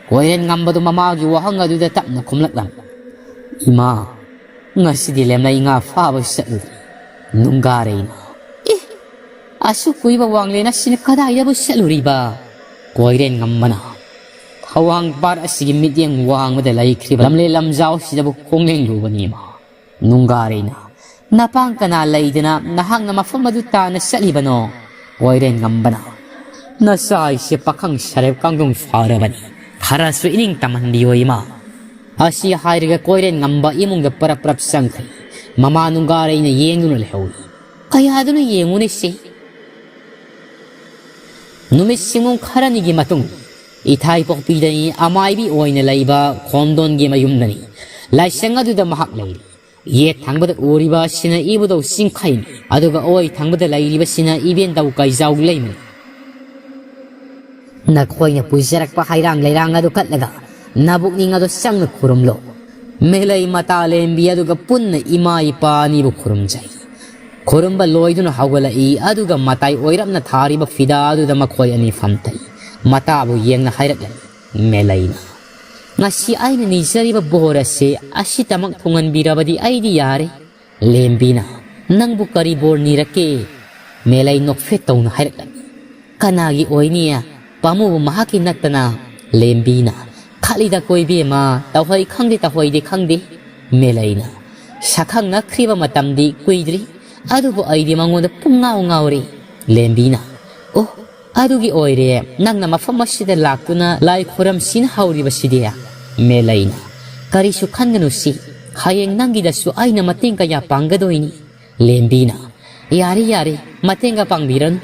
ꯀꯣꯏꯔꯦꯟ ꯉꯝꯕꯗꯨ ꯃꯃꯥꯒꯤ ꯋꯥꯍꯪ ꯑꯗꯨꯗ ꯇꯞꯅ ꯈꯨꯝꯂꯛꯂꯝꯃꯤ꯫ "ꯏꯃꯥ, ꯉꯁꯤꯗꯤ ꯂꯦꯝꯂꯩ ꯉꯥ ꯐꯥꯕ ꯆꯠꯂꯨꯔꯦ ꯅꯨꯡꯒꯥꯔꯩꯅ꯫" "ꯑꯦ, ꯑꯁꯨꯛ ꯀꯨꯏꯕ ꯋꯥꯡꯂꯦꯟ ꯑꯁꯤꯅ ꯀꯗꯥꯏꯗꯕꯨ ꯆꯠꯂꯨꯔꯤꯕ?" ꯀꯣꯏꯔꯦꯟ ꯉꯝꯕꯅ ꯊꯋꯥꯡ ꯄꯥꯠ ꯑꯁꯤꯒꯤ ꯃꯤꯠꯌꯦꯡ ꯋꯥꯡꯃꯗ ꯂꯩꯈ꯭ꯔꯤꯕ ꯂꯝꯂꯦꯟ ꯂꯝꯖꯥꯎ ꯑꯁꯤꯗꯕꯨ ꯈꯣꯡꯂꯦꯡꯂꯨꯕꯅꯤ ꯏꯃꯥ꯫ ꯅꯨꯡꯒꯥꯔꯩꯅ, "ꯅꯄꯥꯡ ꯀꯅꯥ ꯂꯩꯗꯅ ꯅꯍꯥꯛꯅ ꯃꯐꯝ ꯑꯗꯨ ꯇꯥꯅ ꯆꯠꯂꯤꯕꯅꯣ?" ꯀꯣꯏꯔꯦꯟ ꯉꯝꯕꯅ, "ꯅꯆꯥ ꯑꯩꯁꯦ ꯄꯥꯈꯪ ꯁꯔꯦꯞ ꯀꯥꯡꯗꯣꯡ ꯐꯥꯔꯕꯅꯤ꯫ ꯈꯔꯁꯨ ꯏꯅꯤꯡ ꯇꯝꯍꯟꯕꯤꯌꯣ ꯏꯃꯥ꯫" ꯑꯁꯤ ꯍꯥꯏꯔꯒ ꯀꯣꯏꯔꯦꯟ ꯉꯝꯕ ꯏꯃꯨꯡꯗ ꯄꯔꯞ ꯄꯔꯞ ꯆꯪꯈ꯭ꯔꯦ꯫ ꯃꯃꯥ ꯅꯨꯡꯒꯥꯔꯩꯅ ꯌꯦꯡꯗꯨꯅ ꯂꯩꯍꯧꯏ꯫ "ꯀꯌꯥꯗꯨꯅ ꯌꯦꯡꯉꯨꯅꯦ ꯁꯤ?" ꯅꯨꯃꯤꯠ ꯁꯤꯡꯉꯨ ꯈꯔꯅꯤꯒꯤ ꯃꯇꯨꯡ, ꯏꯊꯥꯏ ꯄꯣꯛꯄꯤꯗꯅꯤ ꯑꯃꯥꯏꯕꯤ ꯑꯣꯏꯅ ꯂꯩꯕ ꯈꯣꯝꯗꯣꯟꯒꯤ ꯃꯌꯨꯝꯗꯅꯤ꯫ ꯂꯥꯏꯁꯪ ꯑꯗꯨꯗ ꯃꯍꯥꯛ ꯂꯩꯔꯤ꯫ ꯌꯦꯠ ꯊꯪꯕꯗ ꯎꯔꯤꯕ ꯑꯁꯤꯅ ꯏꯕꯨꯙꯧ ꯆꯤꯡꯈꯩꯅꯤ, ꯑꯗꯨꯒ ꯑꯣꯏ ꯊꯪꯕꯗ ꯂꯩꯔꯤꯕꯁꯤꯅ ꯏꯕꯦꯟꯗꯧ ꯀꯩꯖꯥꯎ ꯂꯩꯃꯅꯤ꯫ ꯅꯈꯣꯏꯅ ꯄꯨꯖꯔꯛꯄ ꯍꯩꯔꯥꯡ ꯂꯩꯔꯥꯡ ꯑꯗꯨ ꯀꯠꯂꯒ ꯅꯕꯨꯛꯅꯤꯡ ꯑꯗꯨ ꯆꯪꯅ ꯈꯨꯔꯨꯝꯂꯣ꯫ ꯃꯦꯂꯩ ꯃꯇꯥ ꯂꯦꯝꯕꯤ ꯑꯗꯨꯒ ꯄꯨꯟꯅ ꯏꯃꯥ ꯏꯄꯥ ꯑꯅꯤꯕꯨ ꯈꯨꯔꯨꯝꯖꯩ꯫ ꯈꯨꯔꯨꯝꯕ ꯂꯣꯏꯗꯨꯅ ꯍꯧꯒꯠꯂꯛꯏ, ꯑꯗꯨꯒ ꯃꯇꯥꯏ ꯑꯣꯏꯔꯞꯅ ꯊꯥꯔꯤꯕ ꯐꯤꯗꯥ ꯑꯗꯨꯗ ꯃꯈꯣꯏ ꯑꯅꯤ ꯐꯝꯊꯩ꯫ ꯃꯇꯥꯕꯨ ꯌꯦꯡꯅ ꯍꯥꯏꯔꯛꯂꯤ ꯃꯦꯂꯩꯅ, "ꯉꯁꯤ ꯑꯩꯅ ꯅꯤꯖꯔꯤꯕ ꯕꯣꯔ ꯑꯁꯤ ꯑꯁꯤꯇꯃꯛ ꯊꯨꯡꯍꯟꯕꯤꯔꯕꯗꯤ ꯑꯩꯗꯤ ꯌꯥꯔꯦ꯫" ꯂꯦꯝꯕꯤꯅ, "ꯅꯪꯕꯨ ꯀꯔꯤ ꯕꯣꯔ ꯅꯤꯔꯛꯀꯦ?" ꯃꯦꯂꯩ ꯅꯣꯛꯐꯦꯠ ꯇꯧꯅ ꯍꯥꯏꯔꯛꯂꯝꯃꯤ꯫ "ꯀꯅꯥꯒꯤ ꯑꯣꯏꯅꯤ? ꯄꯥꯃꯨꯕ ꯃꯍꯥꯛꯀꯤ ꯅꯠꯇꯅ꯫" ꯂꯦꯝꯕꯤꯅ, "ꯈꯠꯂꯤꯗꯀꯣ ꯏꯕꯦꯝꯃ, ꯇꯧꯍꯩ ꯈꯪꯗꯦ, ꯇꯧꯍꯩꯗꯦ ꯈꯪꯗꯦ꯫" ꯃꯦꯂꯩꯅ, "ꯁꯛꯈꯪꯅꯈ꯭ꯔꯤꯕ ꯃꯇꯝꯗꯤ ꯀꯨꯏꯗ꯭ꯔꯤ, ꯑꯗꯨꯕꯨ ꯑꯩꯗꯤ ꯃꯉꯣꯟꯗ ꯄꯨꯡꯉꯥꯎ ꯉꯥꯎꯔꯦ꯫" ꯂꯦꯝꯕꯤꯅ, "ꯑꯣ, ꯑꯗꯨꯒꯤ ꯑꯣꯏꯔꯦ ꯅꯪꯅ ꯃꯐꯝ ꯑꯁꯤꯗ ꯂꯥꯛꯇꯨꯅ ꯂꯥꯏ ꯈꯨꯔꯝꯁꯤꯅ ꯍꯧꯔꯤꯕꯁꯤꯗꯤ꯫" ꯃꯦꯂꯩꯅ, "ꯀꯔꯤꯁꯨ ꯈꯟꯒꯅꯨꯁꯤ, ꯍꯌꯦꯡ ꯅꯪꯒꯤꯗꯁꯨ ꯑꯩꯅ ꯃꯇꯦꯡ ꯀꯌꯥ ꯄꯥꯡꯒꯗꯣꯏꯅꯤ꯫" ꯂꯦꯝꯕꯤꯅ, "ꯌꯥꯔꯦ, ꯌꯥꯔꯦ, ꯃꯇꯦꯡꯒ ꯄꯥꯡꯕꯤꯔꯅꯨ꯫"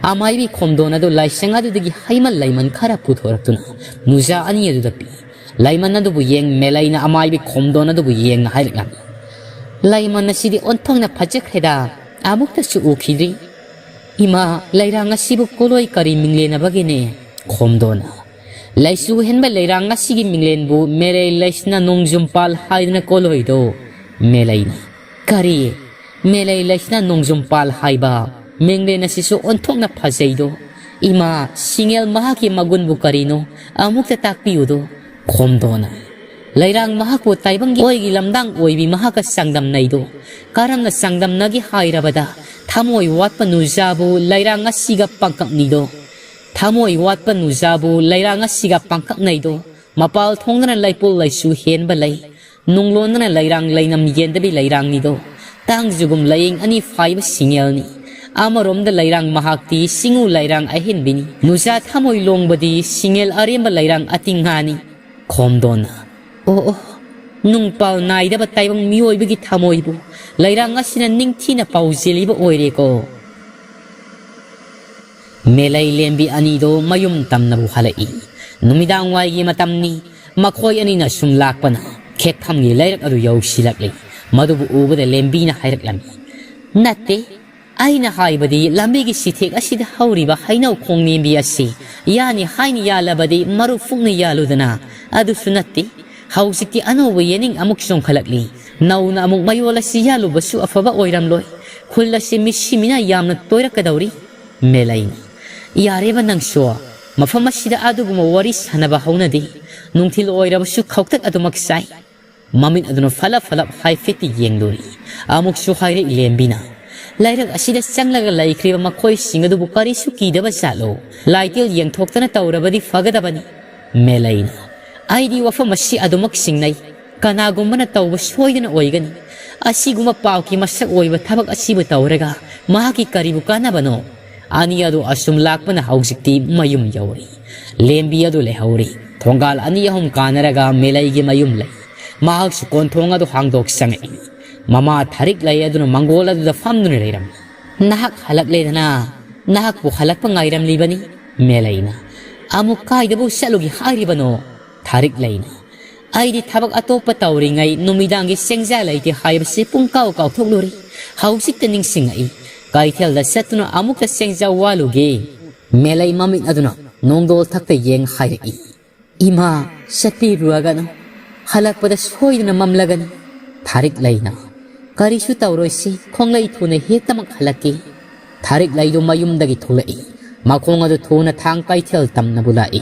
ꯑꯃꯥꯏꯕꯤ ꯈꯣꯝꯗꯣꯟ ꯑꯗꯨ ꯂꯥꯏꯁꯪ ꯑꯗꯨꯗꯒꯤ ꯍꯩꯃꯟ ꯂꯩꯃꯟ ꯈꯔ ꯄꯨꯊꯣꯔꯛꯇꯨꯅ ꯅꯨꯖꯥ ꯑꯅꯤ ꯑꯗꯨꯗ ꯄꯤ꯫ ꯂꯩꯃꯟ ꯑꯗꯨꯕꯨ ꯌꯦꯡ ꯃꯦꯂꯩꯅ ꯑꯃꯥꯏꯕꯤ ꯈꯣꯝꯗꯣꯟ ꯑꯗꯨꯕꯨ ꯌꯦꯡꯅ ꯍꯥꯏꯔꯛꯂꯝꯃꯤ, "ꯂꯩꯃꯟ ꯑꯁꯤꯗꯤ ꯑꯣꯟꯊꯣꯛꯅ ꯐꯖꯈ꯭ꯔꯦꯗ, ꯑꯃꯨꯛꯇꯁꯨ ꯎꯈꯤꯗ꯭ꯔꯤ꯫ ꯏꯃꯥ, ꯂꯩꯔꯥꯡ ꯑꯁꯤꯕꯨ ꯀꯣꯂꯣꯏ ꯀꯔꯤ ꯃꯤꯡꯂꯦꯟꯅꯕꯒꯤꯅꯦ?" ꯈꯣꯝꯗꯣꯟ꯫ "ꯂꯩꯁꯨ ꯍꯦꯟꯕ ꯂꯩꯔꯥꯡ ꯑꯁꯤꯒꯤ ꯃꯤꯡꯂꯦꯟꯕꯨ ꯃꯦꯂꯩ ꯂꯩꯁꯤꯅ ꯅꯣꯡꯖꯨꯝ ꯄꯥꯜ ꯍꯥꯏꯗꯅ ꯀꯣꯂꯣꯏꯗꯣ?" ꯃꯦꯂꯩꯅ꯫ "ꯀꯔꯤ? ꯃꯦꯂꯩ ꯂꯩꯁꯤꯅ ꯅꯣꯡꯖꯨꯝ ꯄꯥꯜ ꯍꯥꯏꯕ? ꯃꯤꯡꯂꯦꯟ ꯑꯁꯤꯁꯨ ꯑꯣꯟꯊꯣꯛꯅ ꯐꯖꯩꯗꯣ꯫ ꯏꯃꯥ, ꯁꯤꯡꯉꯦꯜ ꯃꯍꯥꯛꯀꯤ ꯃꯒꯨꯟꯕꯨ ꯀꯔꯤꯅꯣ? ꯑꯃꯨꯛꯇ ꯇꯥꯛꯄꯤꯌꯨꯗꯣ꯫" ꯈꯣꯝꯗꯣꯟꯅ꯫ "ꯂꯩꯔꯥꯡ ꯃꯍꯥꯛꯄꯨ ꯇꯥꯏꯕꯪꯒꯤ ꯑꯣꯏꯒꯤ ꯂꯝꯗꯥꯡ ꯑꯣꯏꯕꯤ ꯃꯍꯥꯛꯀ ꯆꯥꯡꯗꯝꯅꯩꯗꯣ꯫ ꯀꯔꯝꯅ ꯆꯥꯡꯗꯝꯅꯒꯦ ꯍꯥꯏꯔꯕꯗ, ꯊꯃꯣꯏ ꯋꯥꯠꯄ ꯅꯨꯖꯥꯕꯨ ꯂꯩꯔꯥꯡ ꯑꯁꯤꯒ ꯄꯥꯡꯀꯛꯅꯩꯗꯣ꯫ ꯊꯃꯣꯏ ꯋꯥꯠꯄ ꯅꯨꯖꯥꯕꯨ ꯂꯩꯔꯥꯡ ꯑꯁꯤꯒ ꯄꯥꯡꯀꯛꯅꯩꯗꯣ꯫ ꯃꯄꯥꯜ ꯊꯣꯡꯗꯅ ꯂꯩꯄꯣꯜ ꯂꯩꯁꯨ ꯍꯦꯟꯕ ꯂꯩ꯫ ꯅꯨꯡꯂꯣꯟꯗꯅ ꯂꯩꯔꯥꯡ ꯂꯩꯅꯝ ꯌꯦꯟꯗꯕꯤ ꯂꯩꯔꯥꯡꯅꯤꯗꯣ꯫ ꯇꯥꯡꯖꯒꯨꯝ ꯂꯥꯌꯦꯡ ꯑꯅꯤ ꯐꯥꯏꯕ ꯁꯤꯡꯉꯦꯜꯅꯤ꯫ ꯑꯃꯔꯣꯝꯗ ꯂꯩꯔꯥꯡ ꯃꯍꯥꯛꯇꯤ ꯁꯤꯡꯎ ꯂꯩꯔꯥꯡ ꯑꯍꯦꯟꯕꯤꯅꯤ꯫ ꯅꯨꯖꯥ ꯊꯃꯣꯏ ꯂꯣꯡꯕꯗꯤ ꯁꯤꯡꯉꯦꯜ ꯑꯔꯦꯝꯕ ꯂꯩꯔꯥꯡ ꯑꯇꯤꯡꯉꯥꯅꯤ꯫" ꯈꯣꯝꯗꯣꯟꯅ꯫ "ꯑꯣ, ꯑꯣ, ꯅꯨꯡꯄꯥꯜ ꯅꯥꯏꯗꯕ ꯇꯥꯏꯕꯪ ꯃꯤꯑꯣꯏꯕꯒꯤ ꯊꯃꯣꯏꯕꯨ ꯂꯩꯔꯥꯡ ꯑꯁꯤꯅ ꯅꯤꯡꯊꯤꯅ ꯄꯥꯎꯖꯦꯜꯂꯤꯕ ꯑꯣꯏꯔꯦꯀꯣ꯫" ꯃꯦꯂꯩ ꯂꯦꯝꯕꯤ ꯑꯅꯤꯗꯣ ꯃꯌꯨꯝ ꯇꯝꯅꯕꯨ ꯍꯜꯂꯛꯏ꯫ ꯅꯨꯃꯤꯗꯥꯡ ꯋꯥꯏꯒꯤ ꯃꯇꯝꯅꯤ꯫ ꯃꯈꯣꯏ ꯑꯅꯤꯅ ꯁꯨꯝ ꯂꯥꯛꯄꯅ ꯈꯦꯛꯐꯝꯒꯤ ꯂꯩꯔꯛ ꯑꯗꯨ ꯌꯧꯁꯤꯜꯂꯛꯂꯤ꯫ ꯃꯗꯨꯕꯨ ꯎꯕꯗ ꯂꯦꯝꯕꯤꯅ ꯍꯥꯏꯔꯛꯂꯝꯃꯤ, "ꯅꯠꯇꯦ, ꯑꯩꯅ ꯍꯥꯏꯕꯗꯤ ꯂꯝꯕꯤꯒꯤ ꯁꯤꯊꯦꯛ ꯑꯁꯤꯗ ꯍꯧꯔꯤꯕ ꯍꯩꯅꯧ ꯈꯣꯡꯅꯦꯝꯕꯤ ꯑꯁꯤ ꯌꯥꯅꯤ ꯍꯥꯏꯅ ꯌꯥꯜꯂꯕꯗꯤ ꯃꯔꯨ ꯐꯨꯛꯅ ꯌꯥꯜꯂꯨꯗꯅ꯫ ꯑꯗꯨꯁꯨ ꯅꯠꯇꯦ, ꯍꯧꯖꯤꯛꯇꯤ ꯑꯅꯧꯕ ꯌꯦꯅꯤꯡ ꯑꯃꯨꯛ ꯆꯣꯡꯈꯠꯂꯛꯂꯤ꯫ ꯅꯧꯅ ꯑꯃꯨꯛ ꯃꯌꯣꯜ ꯑꯁꯤ ꯌꯥꯜꯂꯨꯕꯁꯨ ꯑꯐꯕ ꯑꯣꯏꯔꯝꯂꯣꯏ꯫ ꯈꯨꯜ ꯑꯁꯤ ꯃꯤꯁꯤ ꯃꯤꯅꯥ ꯌꯥꯝꯅ ꯇꯣꯏꯔꯛꯀꯗꯧꯔꯤ꯫" ꯃꯦꯂꯩꯅ꯫ "ꯌꯥꯔꯦꯕ ꯅꯪꯁꯨ, ꯃꯐꯝ ꯑꯁꯤꯗ ꯑꯗꯨꯒꯨꯝꯕ ꯋꯥꯔꯤ ꯁꯥꯟꯅꯕ ꯍꯧꯅꯗꯦ꯫ ꯅꯨꯡꯊꯤꯜ ꯑꯣꯏꯔꯕꯁꯨ ꯈꯧꯇꯛ ꯑꯗꯨꯃꯛ ꯆꯥꯏ꯫" ꯃꯃꯤꯠ ꯑꯗꯨꯅ ꯐꯠꯂꯞ ꯐꯠꯂꯞ ꯍꯥꯏꯐꯦꯠꯇꯤ ꯌꯦꯡꯂꯨꯔꯤ꯫ ꯑꯃꯨꯛꯁꯨ ꯍꯥꯏꯔꯛꯏ ꯂꯦꯝꯕꯤꯅ, "ꯂꯩꯔꯛ ꯑꯁꯤꯗ ꯆꯪꯂꯒ ꯂꯩꯈ꯭ꯔꯤꯕ ꯃꯈꯣꯏꯁꯤꯡ ꯑꯗꯨꯕꯨ ꯀꯔꯤꯁꯨ ꯀꯤꯗꯕ ꯖꯥꯠꯂꯣ? ꯂꯥꯏꯇꯦꯜ ꯌꯦꯡꯊꯣꯛꯇꯅ ꯇꯧꯔꯕꯗꯤ ꯐꯒꯗꯕꯅꯤ꯫" ꯃꯦꯂꯩꯅ꯫ "ꯑꯩꯗꯤ ꯋꯥꯐꯝ ꯑꯁꯤ ꯑꯗꯨꯃꯛ ꯆꯤꯡꯅꯩ꯫ ꯀꯅꯥꯒꯨꯝꯕꯅ ꯇꯧꯕ ꯁꯣꯏꯗꯅ ꯑꯣꯏꯒꯅꯤ꯫ ꯑꯁꯤꯒꯨꯝꯕ ꯄꯥꯞꯀꯤ ꯃꯁꯛ ꯑꯣꯏꯕ ꯊꯕꯛ ꯑꯁꯤꯕꯨ ꯇꯧꯔꯒ ꯃꯍꯥꯛꯀꯤ ꯀꯔꯤꯕꯨ ꯀꯥꯟꯅꯕꯅꯣ?" ꯑꯅꯤ ꯑꯗꯨ ꯑꯁꯨꯝ ꯂꯥꯛꯄꯅ ꯍꯧꯖꯤꯛꯇꯤ ꯃꯌꯨꯝ ꯌꯧꯔꯦ꯫ ꯂꯦꯝꯕꯤ ꯑꯗꯨ ꯂꯩꯍꯧꯔꯦ꯫ ꯊꯣꯡꯒꯥꯜ ꯑꯅꯤ ꯑꯍꯨꯝ ꯀꯥꯟꯅꯔꯒ ꯃꯦꯂꯩꯒꯤ ꯃꯌꯨꯝ ꯂꯩ꯫ ꯃꯍꯥꯛꯁꯨ ꯀꯣꯟꯊꯣꯡ ꯑꯗꯨ ꯍꯥꯡꯗꯣꯛ ꯆꯪꯉꯛꯏ꯫ ꯃꯃꯥ ꯊꯥꯔꯤꯛ ꯂꯩ ꯑꯗꯨꯅ ꯃꯪꯒꯣꯜ ꯑꯗꯨꯗ ꯐꯝꯗꯨꯅ ꯂꯩꯔꯝꯃꯤ꯫ "ꯅꯍꯥꯛ ꯍꯜꯂꯛꯂꯦꯗꯅ, ꯅꯍꯥꯛꯄꯨ ꯍꯜꯂꯛꯄ ꯉꯥꯏꯔꯝꯂꯤꯕꯅꯤ꯫" ꯃꯦꯂꯩꯅ꯫ "ꯑꯃꯨꯛ ꯀꯥꯏꯗꯕꯨ ꯆꯠꯂꯨꯒꯦ ꯍꯥꯏꯔꯤꯕꯅꯣ?" ꯊꯥꯔꯤꯛ ꯂꯩꯅ꯫ ꯑꯩꯗꯤ ꯊꯕꯛ ꯑꯇꯣꯞꯄ ꯇꯧꯔꯤꯉꯩ ꯅꯨꯃꯤꯗꯥꯡꯒꯤ ꯆꯦꯡꯖꯥ ꯂꯩꯇꯦ ꯍꯥꯏꯕꯁꯤ ꯄꯨꯡꯀꯥꯎ ꯀꯥꯎꯊꯣꯛꯂꯨꯔꯦ꯫ ꯍꯧꯖꯤꯛꯇ ꯅꯤꯡꯁꯤꯡꯉꯛꯏ꯫ ꯀꯩꯊꯦꯜꯗ ꯆꯠꯇꯨꯅ ꯑꯃꯨꯛꯇ ꯆꯦꯡꯖꯥ ꯋꯥꯜꯂꯨꯒꯦ꯫ ꯃꯦꯂꯩ ꯃꯃꯤꯠ ꯑꯗꯨꯅ ꯅꯣꯡꯗꯣꯜ ꯊꯛꯇ ꯌꯦꯡ ꯍꯥꯏꯔꯛꯏ꯫ "ꯏꯃꯥ, ꯆꯠꯄꯤꯔꯨꯔꯒꯅꯨ꯫ ꯍꯜꯂꯛꯄꯗ ꯁꯣꯏꯗꯅ ꯃꯝꯂꯒꯅꯤ꯫" ꯊꯥꯔꯤꯛ ꯂꯩꯅ, "ꯀꯔꯤꯁꯨ ꯇꯧꯔꯣꯏꯁꯤ, ꯈꯣꯡꯂꯩ ꯊꯨꯅ ꯍꯦꯛꯇꯃꯛ ꯍꯜꯂꯛꯀꯦ꯫" ꯊꯥꯔꯤꯛ ꯂꯩꯗꯨ ꯃꯌꯨꯝꯗꯒꯤ ꯊꯣꯛꯂꯛꯏ꯫ ꯃꯈꯣꯡ ꯑꯗꯨ ꯊꯨꯅ ꯊꯥꯡ ꯀꯩꯊꯦꯜ ꯇꯝꯅꯕꯨ ꯂꯥꯛꯏ꯫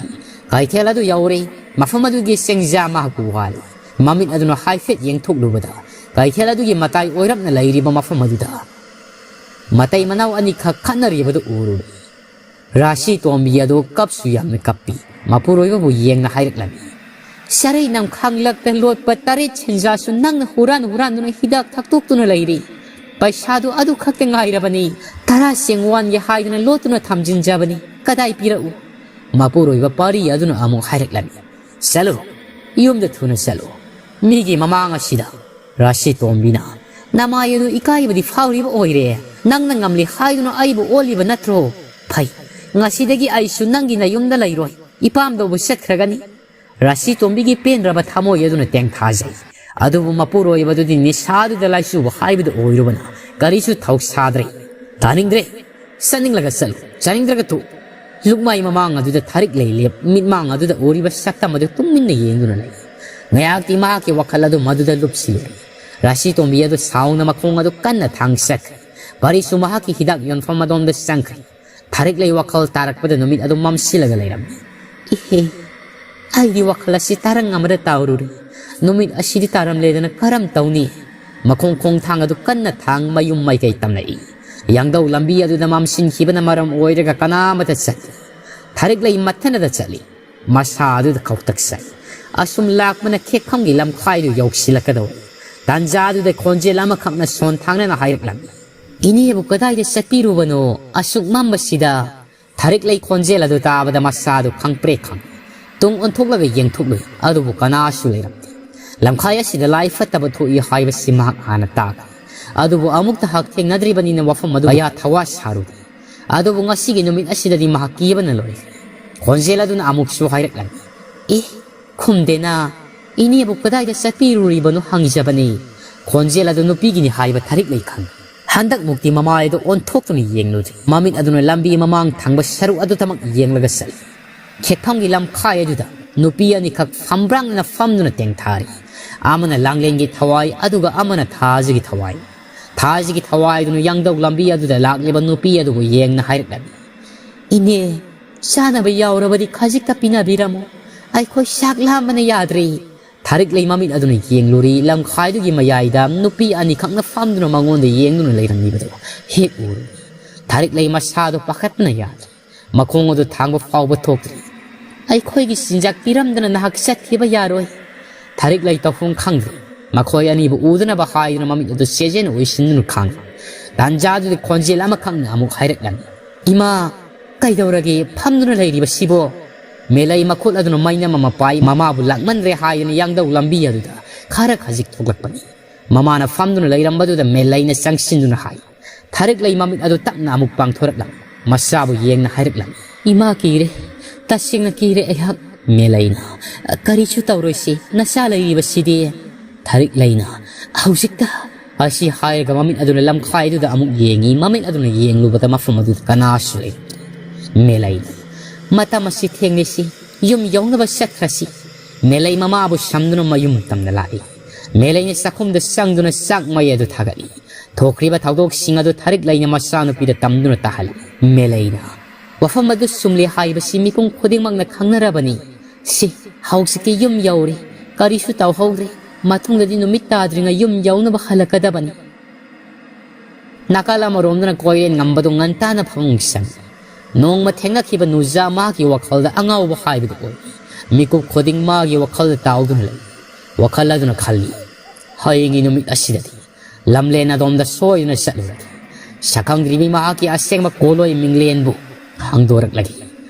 ꯀꯩꯊꯦꯜ ꯑꯗꯨ ꯌꯧꯔꯦ꯫ ꯃꯐꯝ ꯑꯗꯨꯒꯤ ꯆꯦꯡꯖꯥ ꯃꯍꯥꯛꯄꯨ ꯋꯥꯜꯂꯤ꯫ ꯃꯃꯤꯠ ꯑꯗꯨꯅ ꯍꯥꯏꯐꯦꯠ ꯌꯦꯡꯊꯣꯛꯂꯨꯕꯗ, ꯀꯩꯊꯦꯜ ꯑꯗꯨꯒꯤ ꯃꯇꯥꯏ ꯑꯣꯏꯔꯞꯅ ꯂꯩꯔꯤꯕ ꯃꯐꯝ ꯑꯗꯨꯗ ꯃꯇꯩ ꯃꯅꯥꯎ ꯑꯅꯤꯈꯛ ꯈꯠꯅꯔꯤꯕꯗꯨ ꯎꯔꯨꯔꯦ꯫ ꯔꯥꯁꯤ ꯇꯣꯝꯕꯤ ꯑꯗꯨ ꯀꯞꯁꯨ ꯌꯥꯝꯅ ꯀꯞꯄꯤ꯫ ꯃꯄꯨꯔꯣꯏꯕꯕꯨ ꯌꯦꯡꯅ ꯍꯥꯏꯔꯛꯂꯝꯃꯤ, "ꯆꯔꯩ ꯅꯝꯈꯥꯡꯂꯛꯇ ꯂꯣꯠꯄ ꯇꯔꯦꯠ ꯁꯦꯟꯖꯥꯁꯨ ꯅꯪꯅ ꯍꯨꯔꯥꯟ ꯍꯨꯔꯥꯟꯗꯨꯅ ꯍꯤꯗꯥꯛ ꯊꯛꯇꯣꯛꯇꯨꯅ ꯂꯩꯔꯤ꯫ ꯄꯩꯁꯥꯗꯨ ꯑꯗꯨ ꯈꯛꯇ ꯉꯥꯏꯔꯕꯅꯤ꯫ ꯇꯔꯥ ꯆꯦꯡꯋꯥꯟꯒꯦ ꯍꯥꯏꯗꯨꯅ ꯂꯣꯠꯇꯨꯅ ꯊꯝꯖꯤꯟꯖꯕꯅꯤ꯫ ꯀꯗꯥꯏ ꯄꯤꯔꯛꯎ?" ꯃꯄꯨꯔꯣꯏꯕ ꯄꯥꯔꯤ ꯑꯗꯨꯅ ꯑꯃꯨꯛ ꯍꯥꯏꯔꯛꯂꯝꯃꯤ, "ꯆꯠꯂꯨ, ꯌꯨꯝꯗ ꯊꯨꯅ ꯆꯠꯂꯨ꯫ ꯃꯤꯒꯤ ꯃꯃꯥꯡ ꯑꯁꯤꯗ ꯔꯥꯁꯤ ꯇꯣꯝꯕꯤꯅ ꯅꯃꯥꯏ ꯑꯗꯨ ꯏꯀꯥꯏꯕꯗꯤ ꯐꯥꯎꯔꯤꯕ ꯑꯣꯏꯔꯦ꯫ ꯅꯪꯅ ꯉꯝꯂꯤ ꯍꯥꯏꯗꯨꯅ ꯑꯩꯕꯨ ꯑꯣꯜꯂꯤꯕ ꯅꯠꯇ꯭ꯔꯣ? ꯐꯩ, ꯉꯁꯤꯗꯒꯤ ꯑꯩꯁꯨ ꯅꯪꯒꯤ ꯅꯌꯨꯝꯗ ꯂꯩꯔꯣꯏ꯫ ꯏꯄꯥꯝꯗꯧꯕ ꯆꯠꯈ꯭ꯔꯒꯅꯤ꯫" ꯔꯥꯁꯤ ꯇꯣꯝꯕꯤꯒꯤ ꯄꯦꯟꯗ꯭ꯔꯕ ꯊꯃꯣꯏ ꯑꯗꯨꯅ ꯇꯦꯡꯊꯥꯖꯩ꯫ ꯑꯗꯨꯕꯨ ꯃꯄꯨꯔꯣꯏꯕꯗꯨꯗꯤ ꯅꯤꯁꯥꯗꯨꯗ ꯂꯥꯏꯆꯨꯕ ꯍꯥꯏꯕꯗꯨ ꯑꯣꯏꯔꯨꯕꯅ ꯀꯔꯤꯁꯨ ꯊꯧꯁꯥꯗ꯭ꯔꯦ꯫ "ꯇꯥꯅꯤꯡꯗ꯭ꯔꯦ꯫ ꯆꯠꯅꯤꯡꯂꯒ ꯆꯠꯂꯨ, ꯆꯥꯅꯤꯡꯗ꯭ꯔꯒ ꯇꯣꯛꯎ꯫" ꯂꯨꯛꯃꯥꯏ ꯃꯃꯥꯡ ꯑꯗꯨꯗ ꯊꯥꯔꯤꯛ ꯂꯩ ꯂꯦꯞ, ꯃꯤꯠꯃꯥꯡ ꯑꯗꯨꯗ ꯎꯔꯤꯕ ꯁꯛꯇꯝ ꯑꯗꯨ ꯇꯨꯃꯤꯟꯅ ꯌꯦꯡꯗꯨꯅ ꯂꯩ꯫ ꯉꯥꯏꯍꯥꯛꯇꯤ ꯃꯍꯥꯛꯀꯤ ꯋꯥꯈꯜ ꯑꯗꯨ ꯃꯗꯨꯗ ꯂꯨꯞꯁꯤꯜꯂꯨꯔꯦ꯫ ꯔꯥꯁꯤ ꯇꯣꯝꯕꯤ ꯑꯗꯨ ꯁꯥꯎꯅ ꯃꯈꯣꯡ ꯑꯗꯨ ꯀꯟꯅ ꯊꯥꯡ ꯆꯠꯈ꯭ꯔꯦ꯫ ꯄꯥꯔꯤꯁꯨ ꯃꯍꯥꯛꯀꯤ ꯍꯤꯗꯥꯛ ꯌꯣꯟꯐꯝ ꯑꯗꯣꯝꯗ ꯆꯪꯈ꯭ꯔꯦ꯫ ꯊꯥꯔꯤꯛ ꯂꯩ ꯋꯥꯈꯜ ꯇꯥꯔꯛꯄꯗ ꯅꯨꯃꯤꯠ ꯑꯗꯨ ꯃꯝꯁꯤꯜꯂꯒ ꯂꯩꯔꯝꯃꯤ꯫ "ꯏꯍꯦ, ꯑꯩꯗꯤ ꯋꯥꯈꯜ ꯑꯁꯤ ꯇꯥꯔꯪ ꯑꯃꯗ ꯇꯥꯎꯔꯨꯔꯦ꯫ ꯅꯨꯃꯤꯠ ꯑꯁꯤꯗꯤ ꯇꯥꯔꯝꯂꯦꯗꯅ ꯀꯔꯝ ꯇꯧꯅꯤ?" ꯃꯈꯣꯡ ꯈꯣꯡꯊꯥꯡ ꯑꯗꯨ ꯀꯟꯅ ꯊꯥꯡ ꯃꯌꯨꯝ ꯃꯥꯏꯀꯩ ꯇꯝꯂꯛꯏ꯫ ꯌꯥꯡꯗꯧ ꯂꯝꯕꯤ ꯑꯗꯨꯗ ꯃꯝꯁꯤꯟꯈꯤꯕꯅ ꯃꯔꯝ ꯑꯣꯏꯔꯒ ꯀꯅꯥ ꯑꯃꯠꯇ ꯆꯠꯇꯦ꯫ ꯊꯥꯔꯤꯛ ꯂꯩ ꯃꯊꯟꯇ ꯆꯠꯂꯤ꯫ ꯃꯁꯥ ꯑꯗꯨꯗ ꯀꯧꯇꯛ ꯆꯥꯏ꯫ ꯑꯁꯨꯝ ꯂꯥꯛꯄꯅ ꯈꯦꯛꯐꯝꯒꯤ ꯂꯝꯈꯥꯏꯗꯨ ꯌꯧꯁꯤꯜꯂꯛꯀꯗꯧꯔꯦ꯫ ꯇꯥꯟꯖꯥ ꯑꯗꯨꯗ ꯈꯣꯟꯖꯦꯜ ꯑꯃꯈꯛꯅ ꯁꯣꯟꯊꯥꯡꯅꯅ ꯍꯥꯏꯔꯛꯂꯝꯃꯤ, "ꯏꯅꯦꯕꯨ ꯀꯗꯥꯏꯗ ꯆꯠꯄꯤꯔꯨꯕꯅꯣ ꯑꯁꯨꯛ ꯃꯝꯕꯁꯤꯗ?" ꯊꯥꯔꯤꯛ ꯂꯩ ꯈꯣꯟꯖꯦꯜ ꯑꯗꯨ ꯇꯥꯕꯗ ꯃꯁꯥꯗꯨ ꯈꯪꯄ꯭ꯔꯦꯛ ꯈꯪꯏ꯫ ꯇꯨꯡ ꯑꯣꯟꯊꯣꯛꯂꯒ ꯌꯦꯡꯊꯣꯛꯂꯨꯏ, ꯑꯗꯨꯕꯨ ꯀꯅꯥꯁꯨ ꯂꯩꯔꯝꯗꯦ꯫ ꯂꯝꯈꯥꯏ ꯑꯁꯤꯗ ꯂꯥꯏ ꯐꯠꯇꯕ ꯊꯣꯛꯏ ꯍꯥꯏꯕꯁꯤ ꯃꯍꯥꯛ ꯍꯥꯟꯅ ꯇꯥꯈ꯭ꯔꯦ꯫ ꯑꯗꯨꯕꯨ ꯑꯃꯨꯛꯇ ꯍꯛꯊꯦꯡꯅꯗ꯭ꯔꯤꯕꯅꯤꯅ ꯋꯥꯐꯝ ꯑꯗꯨ ꯀꯌꯥ ꯊꯋꯥ ꯁꯥꯔꯨꯗꯦ꯫ ꯑꯗꯨꯕꯨ ꯉꯁꯤꯒꯤ ꯅꯨꯃꯤꯠ ꯑꯁꯤꯗꯗꯤ ꯃꯍꯥꯛ ꯀꯤꯕꯅ ꯂꯣꯏꯈ꯭ꯔꯦ꯫ ꯈꯣꯟꯖꯦꯜ ꯑꯗꯨꯅ ꯑꯃꯨꯛꯁꯨ ꯍꯥꯏꯔꯛꯂꯝꯃꯤ, "ꯑꯦ, ꯈꯨꯝꯗꯦꯅ?" "ꯏꯅꯦꯕꯨ ꯀꯗꯥꯏꯗ ꯆꯠꯄꯤꯔꯨꯔꯤꯕꯅꯣ ꯍꯪꯖꯕꯅꯤ꯫" ꯈꯣꯟꯖꯦꯜ ꯑꯗꯨ ꯅꯨꯄꯤꯒꯤꯅꯤ ꯍꯥꯏꯕ ꯊꯥꯔꯤꯛꯂꯩ ꯈꯪꯏ꯫ ꯍꯟꯗꯛꯃꯨꯛꯇꯤ ꯃꯃꯥꯏ ꯑꯗꯨ ꯑꯣꯟꯊꯣꯛꯇꯨꯅ ꯌꯦꯡꯂꯨꯗꯦ꯫ ꯃꯃꯤꯠ ꯑꯗꯨꯅ ꯂꯝꯕꯤ ꯃꯃꯥꯡ ꯊꯪꯕ ꯁꯔꯨꯛ ꯑꯗꯨꯗꯃꯛ ꯌꯦꯡꯂꯒ ꯆꯠꯂꯤ꯫ ꯈꯦꯛꯐꯝꯒꯤ ꯂꯝꯈꯥꯏ ꯑꯗꯨꯗ ꯅꯨꯄꯤ ꯑꯅꯤꯈꯛ ꯐꯝꯕ꯭ꯔꯥꯡꯅꯅ ꯐꯝꯗꯨꯅ ꯇꯦꯡꯊꯥꯔꯤ꯫ ꯑꯃꯅ ꯂꯥꯡꯂꯦꯟꯒꯤ ꯊꯋꯥꯏ, ꯑꯗꯨꯒ ꯑꯃꯅ ꯊꯥꯖꯒꯤ ꯊꯋꯥꯏ꯫ ꯊꯥꯖꯒꯤ ꯊꯋꯥꯏꯗꯨꯅ ꯌꯥꯡꯗꯧ ꯂꯝꯕꯤ ꯑꯗꯨꯗ ꯂꯥꯛꯂꯤꯕ ꯅꯨꯄꯤ ꯑꯗꯨꯕꯨ ꯌꯦꯡꯅ ꯍꯥꯏꯔꯛꯂꯝꯃꯤ, "ꯏꯅꯦ, ꯆꯥꯅꯕ ꯌꯥꯎꯔꯕꯗꯤ ꯈꯖꯤꯛꯇ ꯄꯤꯅꯕꯤꯔꯝꯃꯣ꯫ ꯑꯩꯈꯣꯏ ꯆꯥꯛ ꯂꯥꯝꯕꯅ ꯌꯥꯗ꯭ꯔꯦ꯫" ꯊꯥꯔꯤꯛꯂꯩ ꯃꯃꯤꯠ ꯑꯗꯨꯅ ꯌꯦꯡꯂꯨꯔꯤ, ꯂꯝꯈꯥꯏꯗꯨꯒꯤ ꯃꯌꯥꯏꯗ ꯅꯨꯄꯤ ꯑꯅꯤꯈꯛꯅ ꯐꯝꯗꯨꯅ ꯃꯉꯣꯟꯗ ꯌꯦꯡꯗꯨꯅ ꯂꯩꯔꯝꯂꯤꯕꯗꯨ ꯍꯦꯛ ꯎꯔꯨꯔꯤ꯫ ꯊꯥꯔꯤꯛꯂꯩ ꯃꯁꯥꯗꯨ ꯄꯥꯈꯠꯄꯅ ꯌꯥꯗ꯭ꯔꯦ꯫ ꯃꯈꯣꯡ ꯑꯗꯨ ꯊꯥꯡꯕ ꯐꯥꯎꯕ ꯊꯣꯛꯇ꯭ꯔꯤ꯫ "ꯑꯩꯈꯣꯏꯒꯤ ꯆꯤꯟꯖꯥꯛ ꯄꯤꯔꯝꯗꯅ ꯅꯍꯥꯛ ꯆꯠꯈꯤꯕ ꯌꯥꯔꯣꯏ꯫" ꯊꯥꯔꯤꯛꯂꯩ ꯇꯧꯐꯝ ꯈꯪꯗ꯭ꯔꯦ꯫ ꯃꯈꯣꯏ ꯑꯅꯤꯕꯨ ꯎꯗꯅꯕ ꯍꯥꯏꯗꯨꯅ ꯃꯃꯤꯠ ꯑꯗꯨ ꯆꯦꯖꯦꯟ ꯑꯣꯏꯁꯤꯟꯗꯨꯅ ꯈꯥꯡꯏ꯫ ꯇꯥꯟꯖꯥꯗꯨꯗ ꯈꯣꯟꯖꯦꯜ ꯑꯃꯈꯛꯅ ꯑꯃꯨꯛ ꯍꯥꯏꯔꯛꯂꯝꯃꯤ, "ꯏꯃꯥ, ꯀꯩꯗꯧꯔꯒꯦ ꯐꯝꯗꯨꯅ ꯂꯩꯔꯤꯕꯁꯤꯕꯣ?" ꯃꯦꯂꯩ ꯃꯈꯨꯠ ꯑꯗꯨꯅ ꯃꯩꯅꯝ ꯑꯃ ꯄꯥꯏ, ꯃꯃꯥꯕꯨ ꯂꯥꯛꯃꯟꯗ꯭ꯔꯦ ꯍꯥꯏꯗꯨꯅ ꯌꯥꯡꯗꯧ ꯂꯝꯕꯤ ꯑꯗꯨꯗ ꯈꯔ ꯈꯖꯤꯛ ꯊꯣꯛꯂꯛꯄꯅꯤ꯫ ꯃꯃꯥꯅ ꯐꯝꯗꯨꯅ ꯂꯩꯔꯝꯕꯗꯨꯗ ꯃꯦꯂꯩꯅ ꯆꯪꯁꯤꯟꯗꯨꯅ ꯍꯥꯏ꯫ ꯊꯥꯔꯤꯛꯂꯩ ꯃꯃꯤꯠ ꯑꯗꯨ ꯇꯞꯅ ꯑꯃꯨꯛ ꯄꯥꯡꯊꯣꯔꯛꯂꯝꯃꯤ꯫ ꯃꯆꯥꯕꯨ ꯌꯦꯡꯅ ꯍꯥꯏꯔꯛꯂꯝꯃꯤ, "ꯏꯃꯥ ꯀꯤꯔꯦ, ꯇꯁꯦꯡꯅ ꯀꯤꯔꯦ ꯑꯩꯍꯥꯛ꯫" ꯃꯦꯂꯩꯅ, "ꯀꯔꯤꯁꯨ ꯇꯧꯔꯣꯏꯁꯤ, ꯅꯆꯥ ꯂꯩꯔꯤꯕꯁꯤꯗꯤ꯫" ꯊꯥꯔꯤꯛꯂꯩꯅ, "ꯍꯧꯖꯤꯛꯇ?" ꯑꯁꯤ ꯍꯥꯏꯔꯒ ꯃꯃꯤꯠ ꯑꯗꯨꯅ ꯂꯝꯈꯥꯏꯗꯨꯗ ꯑꯃꯨꯛ ꯌꯦꯡꯏ꯫ ꯃꯃꯤꯠ ꯑꯗꯨꯅ ꯌꯦꯡꯂꯨꯕꯗ ꯃꯐꯝ ꯑꯗꯨꯗ ꯀꯅꯥꯁꯨ ꯂꯩꯔꯝꯗꯦ꯫ ꯃꯦꯂꯩꯅ, "ꯃꯇꯝ ꯑꯁꯤ ꯊꯦꯡꯂꯦꯁꯤ, ꯌꯨꯝ ꯌꯧꯅꯕ ꯆꯠꯈ꯭ꯔꯁꯤ꯫" ꯃꯦꯂꯩ ꯃꯃꯥꯕꯨ ꯁꯝꯗꯨꯅ ꯃꯌꯨꯝ ꯇꯝꯅ ꯂꯥꯛꯏ꯫ ꯃꯦꯂꯩꯅ ꯆꯥꯛꯈꯨꯝꯗ ꯆꯪꯗꯨꯅ ꯆꯥꯛ ꯃꯩ ꯑꯗꯨ ꯊꯥꯒꯠꯂꯤ꯫ ꯊꯣꯛꯈ꯭ꯔꯤꯕ ꯊꯧꯗꯣꯛꯁꯤꯡ ꯑꯗꯨ ꯊꯥꯔꯤꯛꯂꯩꯅ ꯃꯆꯥꯅꯨꯄꯤꯗ ꯇꯝꯗꯨꯅ ꯇꯥꯍꯜꯂꯤ꯫ ꯃꯦꯂꯩꯅ, "ꯋꯥꯐꯝ ꯑꯗꯨ ꯆꯨꯝꯂꯦ ꯍꯥꯏꯕꯁꯤ ꯃꯤꯄꯨꯝ ꯈꯨꯗꯤꯡꯃꯛꯅ ꯈꯪꯅꯔꯕꯅꯤ꯫ ꯁꯤ, ꯍꯧꯖꯤꯛꯇꯤ ꯌꯨꯝ ꯌꯧꯔꯦ, ꯀꯔꯤꯁꯨ ꯇꯧꯍꯧꯗ꯭ꯔꯦ꯫ ꯃꯇꯨꯡꯗꯗꯤ ꯅꯨꯃꯤꯠ ꯇꯥꯗ꯭ꯔꯤꯉꯩ ꯌꯨꯝ ꯌꯧꯅꯕ ꯍꯜꯂꯛꯀꯗꯕꯅꯤ꯫" ꯅꯥꯀꯜ ꯑꯃꯔꯣꯝꯗꯅ ꯀꯣꯏꯔꯦꯟ ꯉꯝꯕꯗꯨ ꯉꯟꯇꯥꯅ ꯐꯃꯨꯡ ꯆꯪꯏ꯫ ꯅꯣꯡꯃ ꯊꯦꯡꯅꯈꯤꯕ ꯅꯨꯖꯥ ꯃꯥꯒꯤ ꯋꯥꯈꯜꯗ ꯑꯉꯥꯎꯕ ꯍꯥꯏꯕꯗꯨ ꯑꯣꯏ꯫ ꯃꯤꯀꯨꯞ ꯈꯨꯗꯤꯡ ꯃꯥꯒꯤ ꯋꯥꯈꯜꯗ ꯇꯥꯎꯗꯨꯅ ꯂꯩ꯫ ꯋꯥꯈꯜ ꯑꯗꯨꯅ ꯈꯜꯂꯤ, "ꯍꯌꯦꯡꯒꯤ ꯅꯨꯃꯤꯠ ꯑꯁꯤꯗꯗꯤ ꯂꯝꯂꯦꯟ ꯑꯗꯣꯝꯗ ꯁꯣꯏꯗꯅ ꯆꯠꯂꯨꯔꯒꯦ꯫ ꯁꯛꯈꯪꯗ꯭ꯔꯤꯕꯤ ꯃꯍꯥꯛꯀꯤ ꯑꯁꯦꯡꯕ ꯀꯣꯂꯣꯏ ꯃꯤꯡꯂꯦꯟꯕꯨ ꯍꯪꯗꯣꯔꯛꯂꯒꯦ꯫"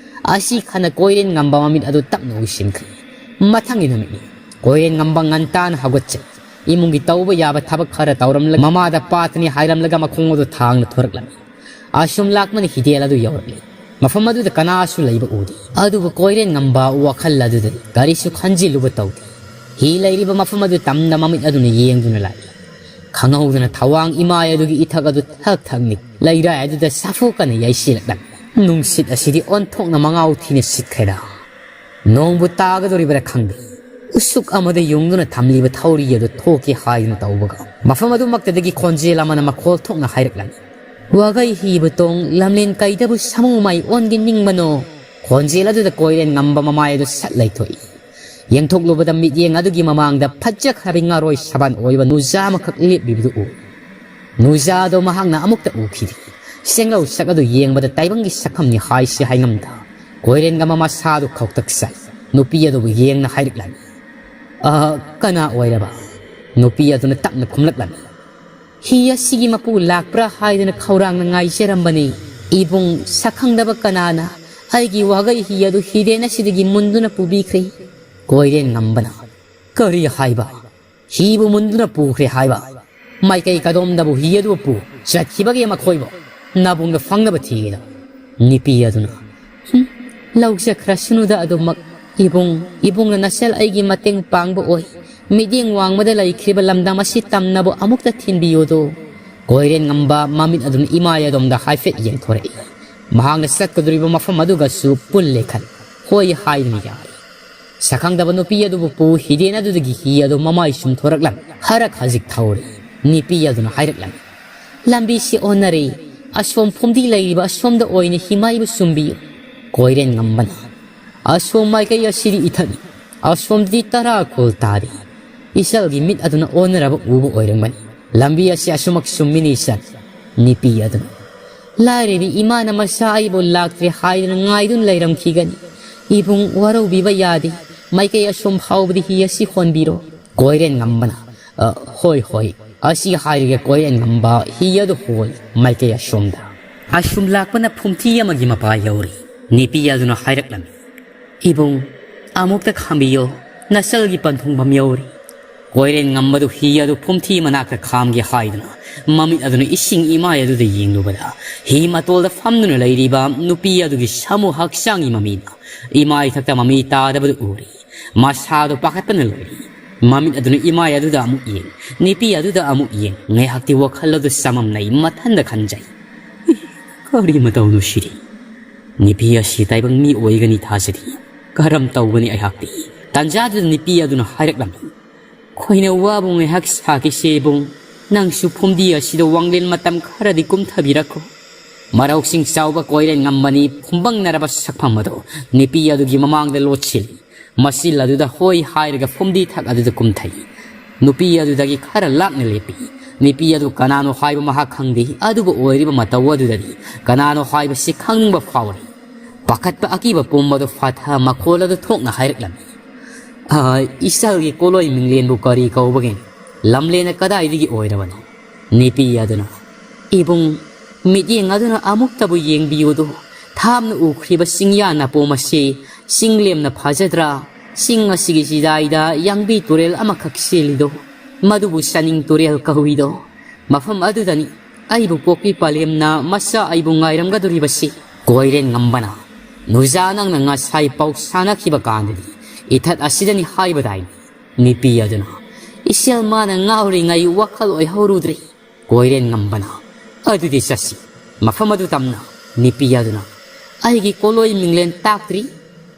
ꯑꯁꯤ ꯈꯟꯅ ꯀꯣꯏꯔꯦꯟ ꯉꯝꯕ ꯃꯃꯤꯠ ꯑꯗꯨ ꯇꯞꯅ ꯎꯏꯁꯤꯟꯈ꯭ꯔꯦ꯫ ꯃꯊꯪꯒꯤ ꯅꯨꯃꯤꯠꯅꯤ꯫ ꯀꯣꯏꯔꯦꯟ ꯉꯝꯕ ꯉꯟꯇꯥꯅ ꯍꯧꯒꯠꯆꯩ꯫ ꯏꯃꯨꯡꯒꯤ ꯇꯧꯕ ꯌꯥꯕ ꯊꯕꯛ ꯈꯔ ꯇꯧꯔꯝꯂꯒ ꯃꯃꯥꯗ ꯄꯥꯠꯇꯅꯤ ꯍꯥꯏꯔꯝꯂꯒ ꯃꯈꯣꯡ ꯑꯗꯨ ꯊꯥꯡꯅ ꯊꯣꯔꯛꯂꯝꯃꯤ꯫ ꯑꯁꯨꯝ ꯂꯥꯛꯃꯅ ꯍꯤꯗꯦꯜ ꯑꯗꯨ ꯌꯧꯔꯛꯂꯤ꯫ ꯃꯐꯝ ꯑꯗꯨꯗ ꯀꯅꯥꯁꯨ ꯂꯩꯕ ꯎꯗꯦ꯫ ꯑꯗꯨꯕꯨ ꯀꯣꯏꯔꯦꯟ ꯉꯝꯕ ꯋꯥꯈꯜ ꯑꯗꯨꯗꯗꯤ ꯀꯔꯤꯁꯨ ꯈꯟꯖꯤꯜꯂꯨꯕ ꯇꯧꯗꯦ꯫ ꯍꯤ ꯂꯩꯔꯤꯕ ꯃꯐꯝ ꯑꯗꯨ ꯇꯝꯅ ꯃꯃꯤꯠ ꯑꯗꯨꯅ ꯌꯦꯡꯗꯨꯅ ꯂꯥꯛꯏ꯫ ꯈꯪꯍꯧꯗꯅ ꯊꯋꯥꯡ ꯏꯃꯥꯏ ꯑꯗꯨꯒꯤ ꯏꯊꯛ ꯑꯗꯨ ꯊꯛ ꯊꯛ ꯅꯤꯛ ꯂꯩꯔꯥꯏ ꯑꯗꯨꯗ ꯁꯥꯐꯨ ꯀꯟꯅ ꯌꯩꯁꯤꯜꯂꯛꯂꯝꯃꯤ꯫ ꯅꯨꯡꯁꯤꯠ ꯑꯁꯤꯗꯤ ꯑꯣꯟꯊꯣꯛꯅ ꯃꯉꯥꯎ ꯊꯤꯅ ꯁꯤꯠꯈ꯭ꯔꯦꯗ꯫ ꯅꯣꯡꯕꯨ ꯇꯥꯒꯗꯧꯔꯤꯕꯔꯥ ꯈꯪꯗꯦ꯫ ꯎꯁꯨꯛ ꯑꯃꯗ ꯌꯨꯡꯗꯨꯅ ꯊꯝꯂꯤꯕ ꯊꯧꯔꯤ ꯑꯗꯨ ꯊꯣꯛꯀꯦ ꯍꯥꯏꯗꯨꯅ ꯇꯧꯕꯒ, ꯃꯐꯝ ꯑꯗꯨꯃꯛꯇꯗꯒꯤ ꯈꯣꯟꯖꯦꯜ ꯑꯃꯅ ꯃꯈꯣꯜ ꯊꯣꯛꯅ ꯍꯥꯏꯔꯛꯂꯝꯃꯤ, "ꯋꯥꯒꯩ ꯍꯤꯕꯨ ꯇꯣꯡ, ꯂꯝꯂꯦꯟ ꯀꯩꯗꯕꯨ ꯁꯥꯃꯨ ꯃꯥꯏ ꯑꯣꯟꯒꯦ ꯅꯤꯡꯕꯅꯣ?" ꯈꯣꯟꯖꯦꯜ ꯑꯗꯨꯗ ꯀꯣꯏꯔꯦꯟ ꯉꯝꯕ ꯃꯃꯥꯏ ꯑꯗꯨ ꯁꯠ ꯂꯩꯊꯣꯛꯏ꯫ ꯌꯦꯡꯊꯣꯛꯂꯨꯕꯗ ꯃꯤꯠꯌꯦꯡ ꯑꯗꯨꯒꯤ ꯃꯃꯥꯡꯗ ꯐꯖꯈ꯭ꯔꯕꯤ ꯉꯥꯔꯣꯏ ꯁꯕꯥꯟ ꯑꯣꯏꯕ ꯅꯨꯖꯥ ꯑꯃꯈꯛ ꯂꯦꯞꯂꯤꯕꯗꯨ ꯎꯏ꯫ ꯅꯨꯖꯥ ꯑꯗꯨ ꯃꯍꯥꯛꯅ ꯑꯃꯨꯛꯇ ꯎꯈꯤꯗꯦ꯫ ꯁꯦꯡꯂꯧ ꯁꯛ ꯑꯗꯨ ꯌꯦꯡꯕꯗ ꯇꯥꯏꯕꯪꯒꯤ ꯁꯛꯐꯝꯅꯤ ꯍꯥꯏꯁꯤ ꯍꯥꯏꯉꯝꯗ, ꯀꯣꯏꯔꯦꯟ ꯉꯝꯕ ꯃꯁꯥꯗꯨ ꯈꯧꯇꯛ ꯆꯥꯏ꯫ ꯅꯨꯄꯤ ꯑꯗꯨꯕꯨ ꯌꯦꯡꯅ ꯍꯥꯏꯔꯛꯂꯝꯃꯤ, "ꯑ, ꯀꯅꯥ ꯑꯣꯏꯔꯕ?" ꯅꯨꯄꯤ ꯑꯗꯨꯅ ꯇꯞꯅ ꯈꯨꯝꯂꯛꯂꯝꯃꯤ, "ꯍꯤ ꯑꯁꯤꯒꯤ ꯃꯄꯨ ꯂꯥꯛꯄ꯭ꯔꯥ ꯍꯥꯏꯗꯨꯅ ꯈꯧꯔꯥꯡꯅ ꯉꯥꯏꯖꯔꯝꯕꯅꯤ꯫ ꯏꯕꯨꯡ, ꯁꯛꯈꯪꯗꯕ ꯀꯅꯥꯅ ꯑꯩꯒꯤ ꯋꯥꯒꯩ ꯍꯤ ꯑꯗꯨ ꯍꯤꯔꯦꯟ ꯑꯁꯤꯗꯒꯤ ꯃꯨꯟꯗꯨꯅ ꯄꯨꯕꯤꯈ꯭ꯔꯦ?" ꯀꯣꯏꯔꯦꯟ ꯉꯝꯕꯅ, "ꯀꯔꯤ ꯍꯥꯏꯕ? ꯍꯤꯕꯨ ꯃꯨꯟꯗꯨꯅ ꯄꯨꯈ꯭ꯔꯦ ꯍꯥꯏꯕ? ꯃꯥꯏꯀꯩ ꯀꯗꯣꯝꯗꯕꯨ ꯍꯤ ꯑꯗꯨꯕꯨ ꯄꯨ ꯆꯠꯈꯤꯕꯒꯦ ꯃꯈꯣꯏꯕꯨ? ꯅꯕꯨꯡꯗ ꯐꯪꯅꯕ ꯊꯤꯒꯗꯕ꯫" ꯅꯨꯄꯤ ꯑꯗꯨꯅ, "ꯍꯨꯝ, ꯂꯧꯖꯈ꯭ꯔꯁꯅꯨꯗ ꯑꯗꯨꯃꯛ꯫ ꯏꯕꯨꯡ, ꯏꯕꯨꯡꯅ ꯅꯆꯜ ꯑꯩꯒꯤ ꯃꯇꯦꯡ ꯄꯥꯡꯕ ꯑꯣꯏ꯫ ꯃꯤꯠꯌꯦꯡ ꯋꯥꯡꯃꯗ ꯂꯩꯈ꯭ꯔꯤꯕ ꯂꯝꯗꯝ ꯑꯁꯤ ꯇꯝꯅꯕꯨ ꯑꯃꯨꯛꯇ ꯊꯤꯟꯕꯤꯌꯨꯗꯣ꯫" ꯀꯣꯏꯔꯦꯟ ꯉꯝꯕ ꯃꯃꯤꯠ ꯑꯗꯨꯅ ꯏꯃꯥꯏ ꯑꯗꯣꯝꯗ ꯍꯥꯏꯐꯦꯠ ꯌꯦꯡꯊꯣꯔꯛꯏ꯫ ꯃꯍꯥꯛꯅ ꯆꯠꯀꯗꯧꯔꯤꯕ ꯃꯐꯝ ꯑꯗꯨꯒꯁꯨ ꯄꯨꯜꯂꯦ ꯈꯜꯂꯤ꯫ ꯍꯣꯏ ꯍꯥꯏꯗꯨꯅ ꯌꯥꯔꯦ꯫ ꯁꯛꯈꯪꯗꯕ ꯅꯨꯄꯤ ꯑꯗꯨꯕꯨ ꯄꯨ ꯍꯤꯗꯦꯟ ꯑꯗꯨꯗꯒꯤ ꯍꯤ ꯑꯗꯨ ꯃꯃꯥꯏ ꯆꯨꯝꯊꯣꯔꯛꯂꯝꯃꯤ꯫ ꯍꯔꯛ ꯍꯖꯤꯛ ꯊꯧꯔꯤ꯫ ꯅꯨꯄꯤ ꯑꯗꯨꯅ ꯍꯥꯏꯔꯛꯂꯝꯃꯤ, "ꯂꯝꯕꯤꯁꯤ ꯑꯣꯟꯅꯔꯦ꯫ ꯑꯁꯣꯝ ꯐꯨꯝꯗꯤ ꯂꯩꯔꯤꯕ ꯑꯁꯣꯝꯗ ꯑꯣꯏꯅ ꯍꯤꯃꯥꯏꯕꯨ ꯆꯨꯝꯕꯤꯌꯨ꯫" ꯀꯣꯏꯔꯦꯟ ꯉꯝꯕꯅ, "ꯑꯁꯣꯝ ꯃꯥꯏꯀꯩ ꯑꯁꯤꯗꯤ ꯏꯊꯠꯅꯤ꯫ ꯑꯁꯣꯝꯗꯗꯤ ꯇꯔꯥ ꯀꯨꯜ ꯇꯥꯔꯤ꯫" ꯏꯆꯜꯒꯤ ꯃꯤꯠ ꯑꯗꯨꯅ ꯑꯣꯟꯅꯔꯕ ꯎꯕ ꯑꯣꯏꯔꯝꯒꯅꯤ꯫ "ꯂꯝꯕꯤ ꯑꯁꯤ ꯑꯁꯨꯃꯛ ꯆꯨꯝꯃꯤꯅꯤ ꯏꯆꯜ꯫" ꯅꯨꯄꯤ ꯑꯗꯨꯅ, "ꯂꯥꯏꯔꯕꯤ ꯏꯃꯥꯅ ꯃꯆꯥ ꯑꯩꯕꯨ ꯂꯥꯛꯇ꯭ꯔꯦ ꯍꯥꯏꯗꯨꯅ ꯉꯥꯏꯗꯨꯅ ꯂꯩꯔꯝꯈꯤꯒꯅꯤ꯫ ꯏꯕꯨꯡ, ꯋꯥꯔꯧꯕꯤꯕ ꯌꯥꯗꯦ꯫ ꯃꯥꯏꯀꯩ ꯑꯁꯣꯝ ꯐꯥꯎꯕꯗꯤ ꯍꯤ ꯑꯁꯤ ꯍꯣꯟꯕꯤꯔꯣ꯫" ꯀꯣꯏꯔꯦꯟ ꯉꯝꯕꯅ, "ꯑ, ꯍꯣꯏ, ꯍꯣꯏ꯫" ꯑꯁꯤ ꯍꯥꯏꯔꯒ ꯀꯣꯏꯔꯦꯟ ꯉꯝꯕ ꯍꯤ ꯑꯗꯨ ꯍꯣꯜ ꯃꯥꯏꯀꯩ ꯑꯁꯣꯝꯗ꯫ ꯑꯁꯨꯝ ꯂꯥꯛꯄꯅ ꯐꯨꯝꯊꯤ ꯑꯃꯒꯤ ꯃꯄꯥ ꯌꯧꯔꯤ꯫ ꯅꯨꯄꯤ ꯑꯗꯨꯅ ꯍꯥꯏꯔꯛꯂꯝꯃꯤ, "ꯏꯕꯨꯡ, ꯑꯃꯨꯛꯇ ꯈꯥꯝꯕꯤꯌꯣ, ꯅꯆꯜꯒꯤ ꯄꯟꯊꯨꯡꯐꯝ ꯌꯧꯔꯤ꯫" ꯀꯣꯏꯔꯦꯟ ꯉꯝꯕꯗꯨ ꯍꯤ ꯑꯗꯨ ꯐꯨꯝꯊꯤ ꯃꯅꯥꯛꯇ ꯈꯥꯝꯒꯦ ꯍꯥꯏꯗꯨꯅ ꯃꯃꯤꯠ ꯑꯗꯨꯅ ꯏꯁꯤꯡ ꯏꯃꯥꯏ ꯑꯗꯨꯗ ꯌꯦꯡꯂꯨꯕꯗ, ꯍꯤ ꯃꯇꯣꯜꯗ ꯐꯝꯗꯨꯅ ꯂꯩꯔꯤꯕ ꯅꯨꯄꯤ ꯑꯗꯨꯒꯤ ꯁꯥꯃꯨ ꯍꯛꯆꯥꯡꯒꯤ ꯃꯃꯤꯅ ꯏꯃꯥꯏ ꯊꯛꯇ ꯃꯃꯤ ꯇꯥꯗꯕꯗꯨ ꯎꯔꯤ꯫ ꯃꯁꯥꯗꯣ ꯄꯥꯈꯠꯄꯅ ꯂꯣꯏꯔꯦ꯫ ꯃꯃꯤꯠ ꯑꯗꯨꯅ ꯏꯃꯥꯏ ꯑꯗꯨꯗ ꯑꯃꯨꯛ ꯌꯦꯡ, ꯅꯨꯄꯤ ꯑꯗꯨꯗ ꯑꯃꯨꯛ ꯌꯦꯡ, ꯉꯥꯏꯍꯥꯛꯇꯤ ꯋꯥꯈꯜ ꯑꯗꯨ ꯆꯃꯝꯅꯩ, ꯃꯊꯟꯗ ꯈꯟꯖꯩ꯫ "ꯏ, ꯀꯔꯤ ꯃꯇꯧꯅꯣ ꯁꯤꯗꯤ? ꯅꯨꯄꯤ ꯑꯁꯤ ꯇꯥꯏꯕꯪ ꯃꯤ ꯑꯣꯏꯒꯅꯤ ꯊꯥꯖꯗꯦ꯫ ꯀꯔꯝ ꯇꯧꯒꯅꯤ ꯑꯩꯍꯥꯛꯇꯤ?" ꯇꯥꯟꯖꯥꯗꯨꯗ ꯅꯨꯄꯤ ꯑꯗꯨꯅ ꯍꯥꯏꯔꯛꯂꯝꯃꯤ, "ꯑꯩꯈꯣꯏꯅ ꯋꯥꯕꯨ ꯉꯥꯏꯍꯥꯛ ꯁꯥꯈꯤꯁꯦ ꯏꯕꯨꯡ, ꯅꯪꯁꯨ ꯐꯨꯝꯗꯤ ꯑꯁꯤꯗ ꯋꯥꯡꯂꯦꯟ ꯃꯇꯝ ꯈꯔꯗꯤ ꯀꯨꯝꯊꯕꯤꯔꯛꯈꯣ꯫" ꯃꯔꯧꯁꯤꯡ ꯆꯥꯎꯕ ꯀꯣꯏꯔꯦꯟ ꯉꯝꯕꯅꯤ ꯐꯨꯝꯕꯪꯅꯔꯕ ꯁꯛꯐꯝ ꯑꯗꯨ ꯅꯨꯄꯤ ꯑꯗꯨꯒꯤ ꯃꯃꯥꯡꯗ ꯂꯣꯠꯁꯤꯜꯂꯤ꯫ ꯃꯆꯤꯜ ꯑꯗꯨꯗ ꯍꯣꯏ ꯍꯥꯏꯔꯒ ꯐꯨꯝꯗꯤ ꯊꯛ ꯑꯗꯨꯗ ꯀꯨꯝꯊꯩ꯫ ꯅꯨꯄꯤ ꯑꯗꯨꯗꯒꯤ ꯈꯔ ꯂꯥꯞꯅ ꯂꯦꯞꯄꯤ꯫ ꯅꯨꯄꯤ ꯑꯗꯨ ꯀꯅꯥꯅꯣ ꯍꯥꯏꯕ ꯃꯍꯥꯛ ꯈꯪꯗꯦ, ꯑꯗꯨꯕꯨ ꯑꯣꯏꯔꯤꯕ ꯃꯇꯧ ꯑꯗꯨꯗꯗꯤ ꯀꯅꯥꯅꯣ ꯍꯥꯏꯕꯁꯤ ꯈꯪꯅꯤꯡꯕ ꯐꯥꯎꯔꯤ꯫ ꯄꯥꯈꯠꯄ ꯑꯀꯤꯕ ꯄꯨꯝꯕꯗꯨ ꯐꯥꯊ ꯃꯈꯣꯜ ꯑꯗꯨ ꯊꯣꯛꯅ ꯍꯥꯏꯔꯛꯂꯝꯃꯤ, "ꯑ, ꯏꯆꯜꯒꯤ ꯀꯣꯂꯣꯏ ꯃꯤꯡꯂꯦꯟꯕꯨ ꯀꯔꯤ ꯀꯧꯕꯒꯦ? ꯂꯝꯂꯦꯟꯅ ꯀꯗꯥꯏꯗꯒꯤ ꯑꯣꯏꯔꯕꯅꯣ?" ꯅꯨꯄꯤ ꯑꯗꯨꯅ, "ꯏꯕꯨꯡ, ꯃꯤꯠꯌꯦꯡ ꯑꯗꯨꯅ ꯑꯃꯨꯛꯇꯕꯨ ꯌꯦꯡꯕꯤꯌꯨꯗꯣ, ꯊꯥꯞꯅ ꯎꯈ꯭ꯔꯤꯕ ꯆꯤꯡꯌꯥ ꯅꯥꯄꯣꯝ ꯑꯁꯤ ꯆꯤꯡꯂꯦꯝꯅ ꯐꯖꯗ꯭ꯔꯥ? ꯆꯤꯡ ꯑꯁꯤꯒꯤ ꯆꯤꯗꯥꯏꯗ ꯌꯥꯡꯕꯤ ꯇꯨꯔꯦꯜ ꯑꯃꯈꯛ ꯆꯦꯜꯂꯤꯗꯣ, ꯃꯗꯨꯕꯨ ꯆꯥꯅꯤꯡ ꯇꯨꯔꯦꯜ ꯀꯧꯏꯗꯣ꯫ ꯃꯐꯝ ꯑꯗꯨꯗꯅꯤ ꯑꯩꯕꯨ ꯄꯣꯛꯄꯤ ꯄꯂꯦꯝꯅ ꯃꯆꯥ ꯑꯩꯕꯨ ꯉꯥꯏꯔꯝꯒꯗꯧꯔꯤꯕꯁꯤ꯫" ꯀꯣꯏꯔꯦꯟ ꯉꯝꯕꯅ, "ꯅꯨꯖꯥ, ꯅꯪꯅ ꯉꯁꯥꯏ ꯄꯥꯎ ꯁꯥꯟꯅꯈꯤꯕ ꯀꯥꯟꯗꯗꯤ ꯏꯊꯠ ꯑꯁꯤꯗꯅꯤ ꯍꯥꯏꯕꯗꯥꯏꯅꯤ?" ꯅꯨꯄꯤ ꯑꯗꯨꯅ, "ꯏꯆꯦꯜ ꯃꯥꯅ ꯉꯥꯎꯔꯤꯉꯩ ꯋꯥꯈꯜ ꯑꯣꯏꯍꯧꯔꯨꯗ꯭ꯔꯦ꯫" ꯀꯣꯏꯔꯦꯟ ꯉꯝꯕꯅ, "ꯑꯗꯨꯗꯤ ꯆꯠꯁꯤ, ꯃꯐꯝ ꯑꯗꯨ ꯇꯝꯅ꯫" ꯅꯨꯄꯤ ꯑꯗꯨꯅ, "ꯑꯩꯒꯤ ꯀꯣꯂꯣꯏ ꯃꯤꯡꯂꯦꯟ ꯇꯥꯛꯇ꯭ꯔꯤ꯫"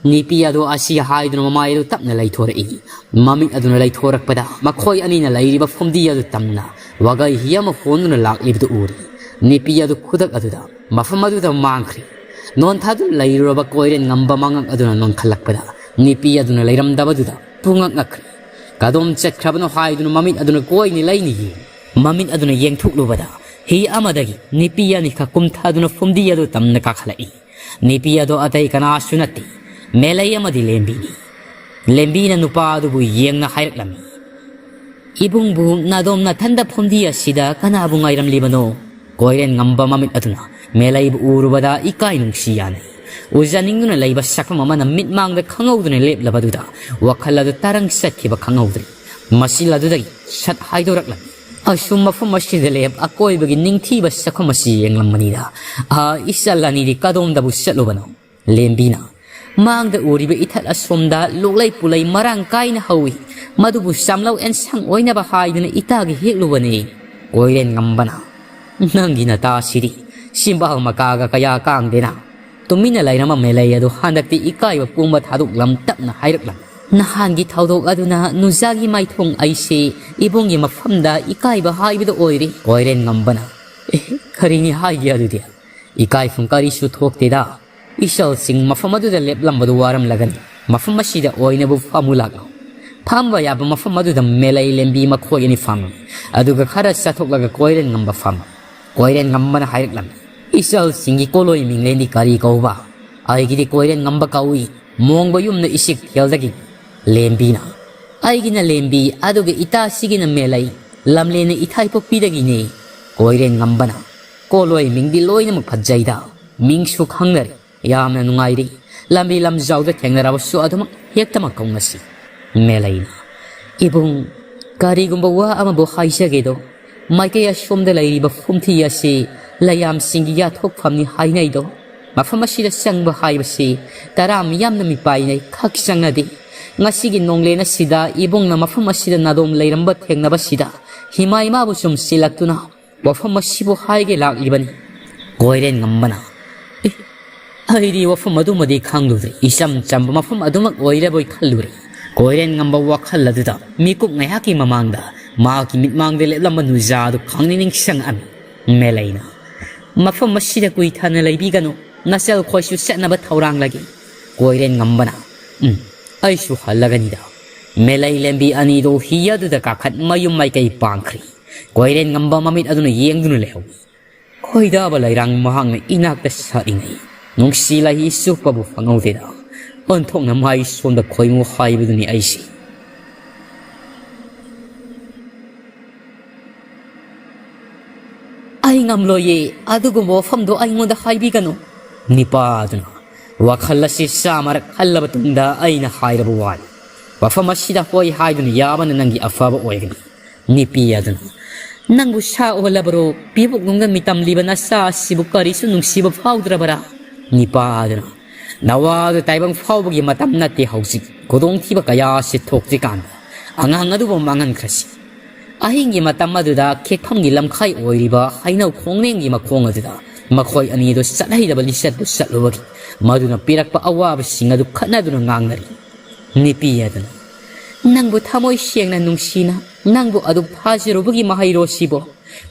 ꯅꯨꯄꯤ ꯑꯗꯨ ꯑꯁꯤ ꯍꯥꯏꯗꯨꯅ ꯃꯃꯥꯏ ꯑꯗꯨ ꯇꯞꯅ ꯂꯩꯊꯣꯔꯛꯏ꯫ ꯃꯃꯤꯠ ꯑꯗꯨꯅ ꯂꯩꯊꯣꯔꯛꯄꯗ ꯃꯈꯣꯏ ꯑꯅꯤꯅ ꯂꯩꯔꯤꯕ ꯐꯨꯝꯗꯤ ꯑꯗꯨ ꯇꯝꯅ ꯋꯥꯒꯩ ꯍꯤ ꯑꯃ ꯍꯣꯟꯗꯨꯅ ꯂꯥꯛꯂꯤꯕꯗꯨ ꯎꯔꯤ꯫ ꯅꯨꯄꯤ ꯑꯗꯨ ꯈꯨꯗꯛ ꯑꯗꯨꯗ ꯃꯐꯝ ꯑꯗꯨꯗ ꯃꯥꯡꯈ꯭ꯔꯦ꯫ ꯅꯣꯟꯊꯥꯗꯨꯅ ꯂꯩꯔꯨꯔꯕ ꯀꯣꯏꯔꯦꯟ ꯉꯝꯕ ꯃꯉꯛ ꯑꯗꯨꯅ ꯅꯣꯟꯈꯠꯂꯛꯄꯗ ꯅꯨꯄꯤ ꯑꯗꯨꯅ ꯂꯩꯔꯝꯗꯕꯗꯨꯗ ꯄꯨꯡꯉꯛ ꯉꯛꯈ꯭ꯔꯦ꯫ ꯀꯗꯣꯝ ꯆꯠꯈ꯭ꯔꯕꯅꯣ ꯍꯥꯏꯗꯨꯅ ꯃꯃꯤꯠ ꯑꯗꯨꯅ ꯀꯣꯏꯅꯤ ꯂꯩꯅꯤ ꯌꯦꯡ꯫ ꯃꯃꯤꯠ ꯑꯗꯨꯅ ꯌꯦꯡꯊꯣꯛꯂꯨꯕꯗ ꯍꯤ ꯑꯃꯗꯒꯤ ꯅꯨꯄꯤ ꯑꯅꯤꯈꯛ ꯀꯨꯝꯊꯗꯨꯅ ꯐꯨꯝꯗꯤ ꯑꯗꯨ ꯇꯝꯅ ꯀꯥꯈꯠꯂꯛꯏ꯫ ꯅꯨꯄꯤ ꯑꯗꯨ ꯑꯇꯩ ꯀꯅꯥꯁꯨ ꯅꯠꯇꯦ, ꯃꯦꯂꯩ ꯑꯃꯗꯤ ꯂꯦꯝꯕꯤꯅꯤ꯫ ꯂꯦꯝꯕꯤꯅ ꯅꯨꯄꯥ ꯑꯗꯨꯕꯨ ꯌꯦꯡꯅ ꯍꯥꯏꯔꯛꯂꯝꯃꯤ, "ꯏꯕꯨꯡꯕꯨ ꯅꯥꯗꯣꯝ ꯅꯊꯟꯗ ꯐꯨꯝꯗꯤ ꯑꯁꯤꯗ ꯀꯅꯥꯕꯨ ꯉꯥꯏꯔꯝꯂꯤꯕꯅꯣ?" ꯀꯣꯏꯔꯦꯟ ꯉꯝꯕ ꯃꯃꯤꯠ ꯑꯗꯨꯅ ꯃꯦꯂꯩꯕꯨ ꯎꯔꯨꯕꯗ ꯏꯀꯥꯏ ꯅꯨꯡꯁꯤ ꯌꯥꯅꯩ꯫ ꯎꯖꯅꯤꯡꯗꯨꯅ ꯂꯩꯕ ꯁꯛꯐꯝ ꯑꯃꯅ ꯃꯤꯠꯃꯥꯡꯗ ꯈꯪꯍꯧꯗꯅ ꯂꯦꯞꯂꯕꯗꯨꯗ ꯋꯥꯈꯜ ꯑꯗꯨ ꯇꯔꯪ ꯆꯠꯈꯤꯕ ꯈꯪꯍꯧꯗ꯭ꯔꯦ꯫ ꯃꯆꯤꯜ ꯑꯗꯨꯗꯒꯤ ꯁꯠ ꯍꯥꯏꯗꯣꯔꯛꯂꯝꯃꯤ꯫ ꯑꯁꯨꯝ ꯃꯐꯝ ꯑꯁꯤꯗ ꯂꯦꯞ ꯑꯀꯣꯏꯕꯒꯤ ꯅꯤꯡꯊꯤꯕ ꯁꯛꯐꯝ ꯑꯁꯤ ꯌꯦꯡꯂꯝꯕꯅꯤꯗ, ꯑꯥ, ꯏꯆꯜ ꯑꯅꯤꯗꯤ ꯀꯗꯣꯝꯗꯕꯨ ꯆꯠꯂꯨꯕꯅꯣ? ꯂꯦꯝꯕꯤꯅ, ꯃꯥꯡꯗ ꯎꯔꯤꯕ ꯏꯊꯠ ꯑꯁꯣꯝꯗ ꯂꯣꯛꯂꯩ ꯄꯨꯂꯩ ꯃꯔꯥꯡ ꯀꯥꯏꯅ ꯍꯧꯏ꯫ ꯃꯗꯨꯕꯨ ꯆꯥꯝꯂꯧ ꯑꯦꯟꯁꯥꯡ ꯑꯣꯏꯅꯕ ꯍꯥꯏꯗꯨꯅ ꯏꯇꯥꯒꯤ ꯍꯦꯛꯂꯨꯕꯅꯤ꯫ ꯀꯣꯏꯔꯦꯟ ꯉꯝꯕꯅ, "ꯅꯪꯒꯤ ꯅꯇꯥꯁꯤꯗꯤ ꯆꯤꯝꯕꯥꯜ ꯃꯀꯥꯒ ꯀꯌꯥ ꯀꯥꯡꯗꯦꯅ?" ꯇꯨꯃꯤꯟꯅ ꯂꯩꯔꯝꯕ ꯃꯦꯂꯩ ꯑꯗꯨ ꯍꯟꯗꯛꯇꯤ ꯏꯀꯥꯏꯕ ꯄꯨꯝꯕ ꯊꯥꯗꯣꯛꯂꯝ ꯇꯞꯅ ꯍꯥꯏꯔꯛꯂꯝꯃꯤ꯫ "ꯅꯍꯥꯟꯒꯤ ꯊꯧꯗꯣꯛ ꯑꯗꯨꯅ ꯅꯨꯖꯥꯒꯤ ꯃꯥꯏꯊꯣꯡ ꯑꯩꯁꯤ ꯏꯕꯨꯡꯒꯤ ꯃꯐꯝꯗ ꯏꯀꯥꯏꯕ ꯍꯥꯏꯕꯗꯨ ꯑꯣꯏꯔꯦ꯫" ꯀꯣꯏꯔꯦꯟ ꯉꯝꯕꯅ, "ꯑꯦ, ꯀꯔꯤꯅꯤ ꯍꯥꯏꯒꯦ ꯑꯗꯨꯗꯤ? ꯏꯀꯥꯏꯐꯝ ꯀꯔꯤꯁꯨ ꯊꯣꯛꯇꯦꯗ꯫ ꯏꯆꯜꯁꯤꯡ ꯃꯐꯝ ꯑꯗꯨꯗ ꯂꯦꯞꯂꯝꯕꯗꯨ ꯋꯥꯔꯝꯂꯒꯅꯤ꯫ ꯃꯐꯝ ꯑꯁꯤꯗ ꯑꯣꯏꯅꯕꯨ ꯐꯝꯃꯨ ꯂꯥꯛꯂꯣ꯫" ꯐꯝꯕ ꯌꯥꯕ ꯃꯐꯝ ꯑꯗꯨꯗ ꯃꯦꯂꯩ ꯂꯦꯝꯕꯤ ꯃꯈꯣꯏ ꯑꯅꯤ ꯐꯝꯃꯤ꯫ ꯑꯗꯨꯒ ꯈꯔ ꯆꯠꯊꯣꯛꯂꯒ ꯀꯣꯏꯔꯦꯟ ꯉꯝꯕ ꯐꯝꯃꯤ꯫ ꯀꯣꯏꯔꯦꯟ ꯉꯝꯕꯅ ꯍꯥꯏꯔꯛꯂꯝꯃꯤ, "ꯏꯆꯜꯁꯤꯡꯒꯤ ꯀꯣꯂꯣꯏ ꯃꯤꯡꯂꯦꯟꯗꯤ ꯀꯔꯤ ꯀꯧꯕ?" "ꯑꯩꯒꯤꯗꯤ ꯀꯣꯏꯔꯦꯟ ꯉꯝꯕ ꯀꯧꯏ꯫ ꯃꯣꯡꯕ ꯌꯨꯝꯅ ꯏꯁꯤꯛ ꯊꯦꯜꯗꯒꯤ꯫" ꯂꯦꯝꯕꯤꯅ, "ꯑꯩꯒꯤꯅ ꯂꯦꯝꯕꯤ, ꯑꯗꯨꯒ ꯏꯇꯥꯁꯤꯒꯤꯅ ꯃꯦꯂꯩ꯫ ꯂꯝꯂꯦꯟꯅ ꯏꯊꯥꯏ ꯄꯣꯛꯄꯤꯗꯒꯤꯅꯦ꯫" ꯀꯣꯏꯔꯦꯟ ꯉꯝꯕꯅ, "ꯀꯣꯂꯣꯏ ꯃꯤꯡꯗꯤ ꯂꯣꯏꯅꯃꯛ ꯐꯖꯩꯗ꯫ ꯃꯤꯡꯁꯨ ꯈꯪꯅꯔꯦ꯫ ꯌꯥꯝꯅ ꯅꯨꯡꯉꯥꯏꯔꯤ꯫ ꯂꯝꯕꯤ ꯂꯝꯖꯥꯎꯗ ꯊꯦꯡꯅꯔꯕꯁꯨ ꯑꯗꯨꯃꯛ ꯍꯦꯛꯇꯃꯛ ꯀꯧꯅꯁꯤ꯫" ꯃꯦꯂꯩꯅ, "ꯏꯕꯨꯡ, ꯀꯔꯤꯒꯨꯝꯕ ꯋꯥ ꯑꯃꯕꯨ ꯍꯥꯏꯖꯒꯦꯗꯣ, ꯃꯥꯏꯀꯩ ꯑꯁꯣꯝꯗ ꯂꯩꯔꯤꯕ ꯐꯨꯝꯊꯤ ꯑꯁꯤ ꯂꯩꯌꯥꯝꯁꯤꯡꯒꯤ ꯌꯥꯊꯣꯛꯐꯝꯅꯤ ꯍꯥꯏꯅꯩꯗꯣ꯫ ꯃꯐꯝ ꯑꯁꯤꯗ ꯆꯪꯕ ꯍꯥꯏꯕꯁꯤ ꯇꯔꯥ ꯃꯤꯌꯥꯝꯅ ꯃꯤꯄꯥꯏꯅꯩ, ꯈꯛ ꯆꯪꯅꯗꯦ꯫ ꯉꯁꯤꯒꯤ ꯅꯣꯡꯂꯦꯟ ꯑꯁꯤꯗ ꯏꯕꯨꯡꯅ ꯃꯐꯝ ꯑꯁꯤꯗ ꯅꯥꯗꯣꯝ ꯂꯩꯔꯝꯕ ꯊꯦꯡꯅꯕꯁꯤꯗ ꯍꯤꯃꯥ ꯏꯃꯥꯕꯨ ꯁꯨꯝ ꯁꯤꯜꯂꯛꯇꯨꯅ ꯋꯥꯐꯝ ꯑꯁꯤꯕꯨ ꯍꯥꯏꯒꯦ ꯂꯥꯛꯂꯤꯕꯅꯤ꯫" ꯀꯣꯏꯔꯦꯟ ꯉꯝꯕꯅ, "ꯑꯦ, ꯑꯩꯗꯤ ꯋꯥꯐꯝ ꯑꯗꯨꯃꯗꯤ ꯈꯪꯂꯨꯗ꯭ꯔꯦ꯫ ꯏꯆꯝ ꯆꯝꯕ ꯃꯐꯝ ꯑꯗꯨꯃꯛ ꯑꯣꯏꯔꯕꯣꯏ ꯈꯜꯂꯨꯔꯦ꯫" ꯀꯣꯏꯔꯦꯟ ꯉꯝꯕ ꯋꯥꯈꯜ ꯑꯗꯨꯗ ꯃꯤꯀꯨꯞ ꯉꯥꯏꯍꯥꯛꯀꯤ ꯃꯃꯥꯡꯗ ꯃꯍꯥꯛꯀꯤ ꯃꯤꯠꯃꯥꯡꯗ ꯂꯦꯞꯂꯝꯕ ꯅꯨꯖꯥ ꯑꯗꯨ ꯈꯪꯅꯤꯡ ꯅꯤꯡꯁꯤꯡꯉꯛꯑꯝꯃꯤ꯫ ꯃꯦꯂꯩꯅ, "ꯃꯐꯝ ꯑꯁꯤꯗ ꯀꯨꯏꯊꯅ ꯂꯩꯕꯤꯒꯅꯨ, ꯅꯆꯜ ꯈꯣꯏꯁꯨ ꯆꯠꯅꯕ ꯊꯧꯔꯥꯡꯂꯒꯦ꯫" ꯀꯣꯏꯔꯦꯟ ꯉꯝꯕꯅ, "ꯎꯝ, ꯑꯩꯁꯨ ꯍꯜꯂꯒꯅꯤꯗ꯫" ꯃꯦꯂꯩ ꯂꯦꯝꯕꯤ ꯑꯅꯤꯗꯨ ꯍꯤ ꯑꯗꯨꯗ ꯀꯥꯈꯠ ꯃꯌꯨꯝ ꯃꯥꯏꯀꯩ ꯄꯥꯡꯈ꯭ꯔꯤ꯫ ꯀꯣꯏꯔꯦꯟ ꯉꯝꯕ ꯃꯃꯤꯠ ꯑꯗꯨꯅ ꯌꯦꯡꯗꯨꯅ ꯂꯩꯍꯧꯏ꯫ ꯈꯣꯏꯗꯥꯕ ꯂꯩꯔꯥꯡ ꯃꯍꯥꯛꯅ ꯏꯅꯥꯛꯇ ꯁꯥꯠꯂꯤꯉꯩ, ꯅꯨꯡꯁꯤ ꯂꯥꯍꯤ ꯆꯨꯞꯄꯕꯨ ꯐꯪꯍꯧꯗꯦꯗ꯫ ꯑꯣꯟꯊꯣꯛꯅ ꯃꯥꯏ ꯁꯣꯟꯕ ꯈꯣꯏꯃꯨ ꯍꯥꯏꯕꯗꯨꯅꯤ ꯑꯩꯁꯦ꯫ "ꯑꯩ ꯉꯝꯂꯣꯏꯌꯦ, ꯑꯗꯨꯒꯨꯝꯕ ꯋꯥꯐꯝꯗꯣ ꯑꯩꯉꯣꯟꯗ ꯍꯥꯏꯕꯤꯒꯅꯨ꯫" ꯅꯤꯄꯥꯗꯨꯅ, "ꯋꯥꯈꯜ ꯑꯁꯤ ꯆꯥꯃꯔꯛ ꯈꯜꯂꯕ ꯇꯨꯡꯗ ꯑꯩꯅ ꯍꯥꯏꯔꯕ ꯋꯥꯅꯤ꯫ ꯋꯥꯐꯝ ꯑꯁꯤꯗ ꯍꯣꯏ ꯍꯥꯏꯗꯨꯅ ꯌꯥꯕꯅ ꯅꯪꯒꯤ ꯑꯐꯕ ꯑꯣꯏꯒꯅꯤ꯫" ꯅꯤꯄꯤ ꯑꯗꯨꯅ, "ꯅꯪꯕꯨ ꯁꯥ ꯑꯣꯜꯂꯕꯔꯣ? ꯄꯤꯕꯨꯛꯅꯨꯡꯗ ꯃꯤꯇꯝꯂꯤꯕ ꯅꯆꯥ ꯑꯁꯤꯕꯨ ꯀꯔꯤꯁꯨ ꯅꯨꯡꯁꯤꯕ ꯐꯥꯎꯗ꯭ꯔꯕꯔꯥ?" ꯅꯤꯄꯥ ꯑꯗꯨꯅ, ꯅꯋꯥꯗꯨ ꯇꯥꯏꯕꯪ ꯐꯥꯎꯕꯒꯤ ꯃꯇꯝ ꯅꯠꯇꯦ ꯍꯧꯖꯤꯛ꯫ ꯈꯨꯗꯣꯡꯊꯤꯕ ꯀꯌꯥ ꯑꯁꯤ ꯊꯣꯛꯇ꯭ꯔꯤꯀꯥꯟꯗ ꯑꯉꯥꯡ ꯑꯗꯨꯕꯨ ꯃꯥꯡꯍꯟꯈ꯭ꯔꯁꯤ꯫ ꯑꯍꯤꯡꯒꯤ ꯃꯇꯝ ꯑꯗꯨꯗ ꯈꯦꯛꯐꯝꯒꯤ ꯂꯝꯈꯥꯏ ꯑꯣꯏꯔꯤꯕ ꯍꯩꯅꯧ ꯈꯣꯡꯅꯦꯡꯒꯤ ꯃꯈꯣꯡ ꯑꯗꯨꯗ ꯃꯈꯣꯏ ꯑꯅꯤꯗꯨ ꯆꯠꯍꯩꯗꯕ ꯂꯤꯆꯠꯄꯨ ꯆꯠꯂꯨꯕꯒꯤ ꯃꯗꯨꯅ ꯄꯤꯔꯛꯄ ꯑꯋꯥꯕꯁꯤꯡ ꯑꯗꯨ ꯈꯠꯅꯗꯨꯅ ꯉꯥꯡꯅꯔꯤ꯫ ꯅꯨꯄꯤ ꯑꯗꯨꯅ, "ꯅꯪꯕꯨ ꯊꯃꯣꯏ ꯁꯦꯡꯅ ꯅꯨꯡꯁꯤꯅ ꯅꯪꯕꯨ ꯑꯗꯨꯝ ꯊꯥꯖꯔꯨꯕꯒꯤ ꯃꯍꯩꯔꯣ ꯁꯤꯕꯣ?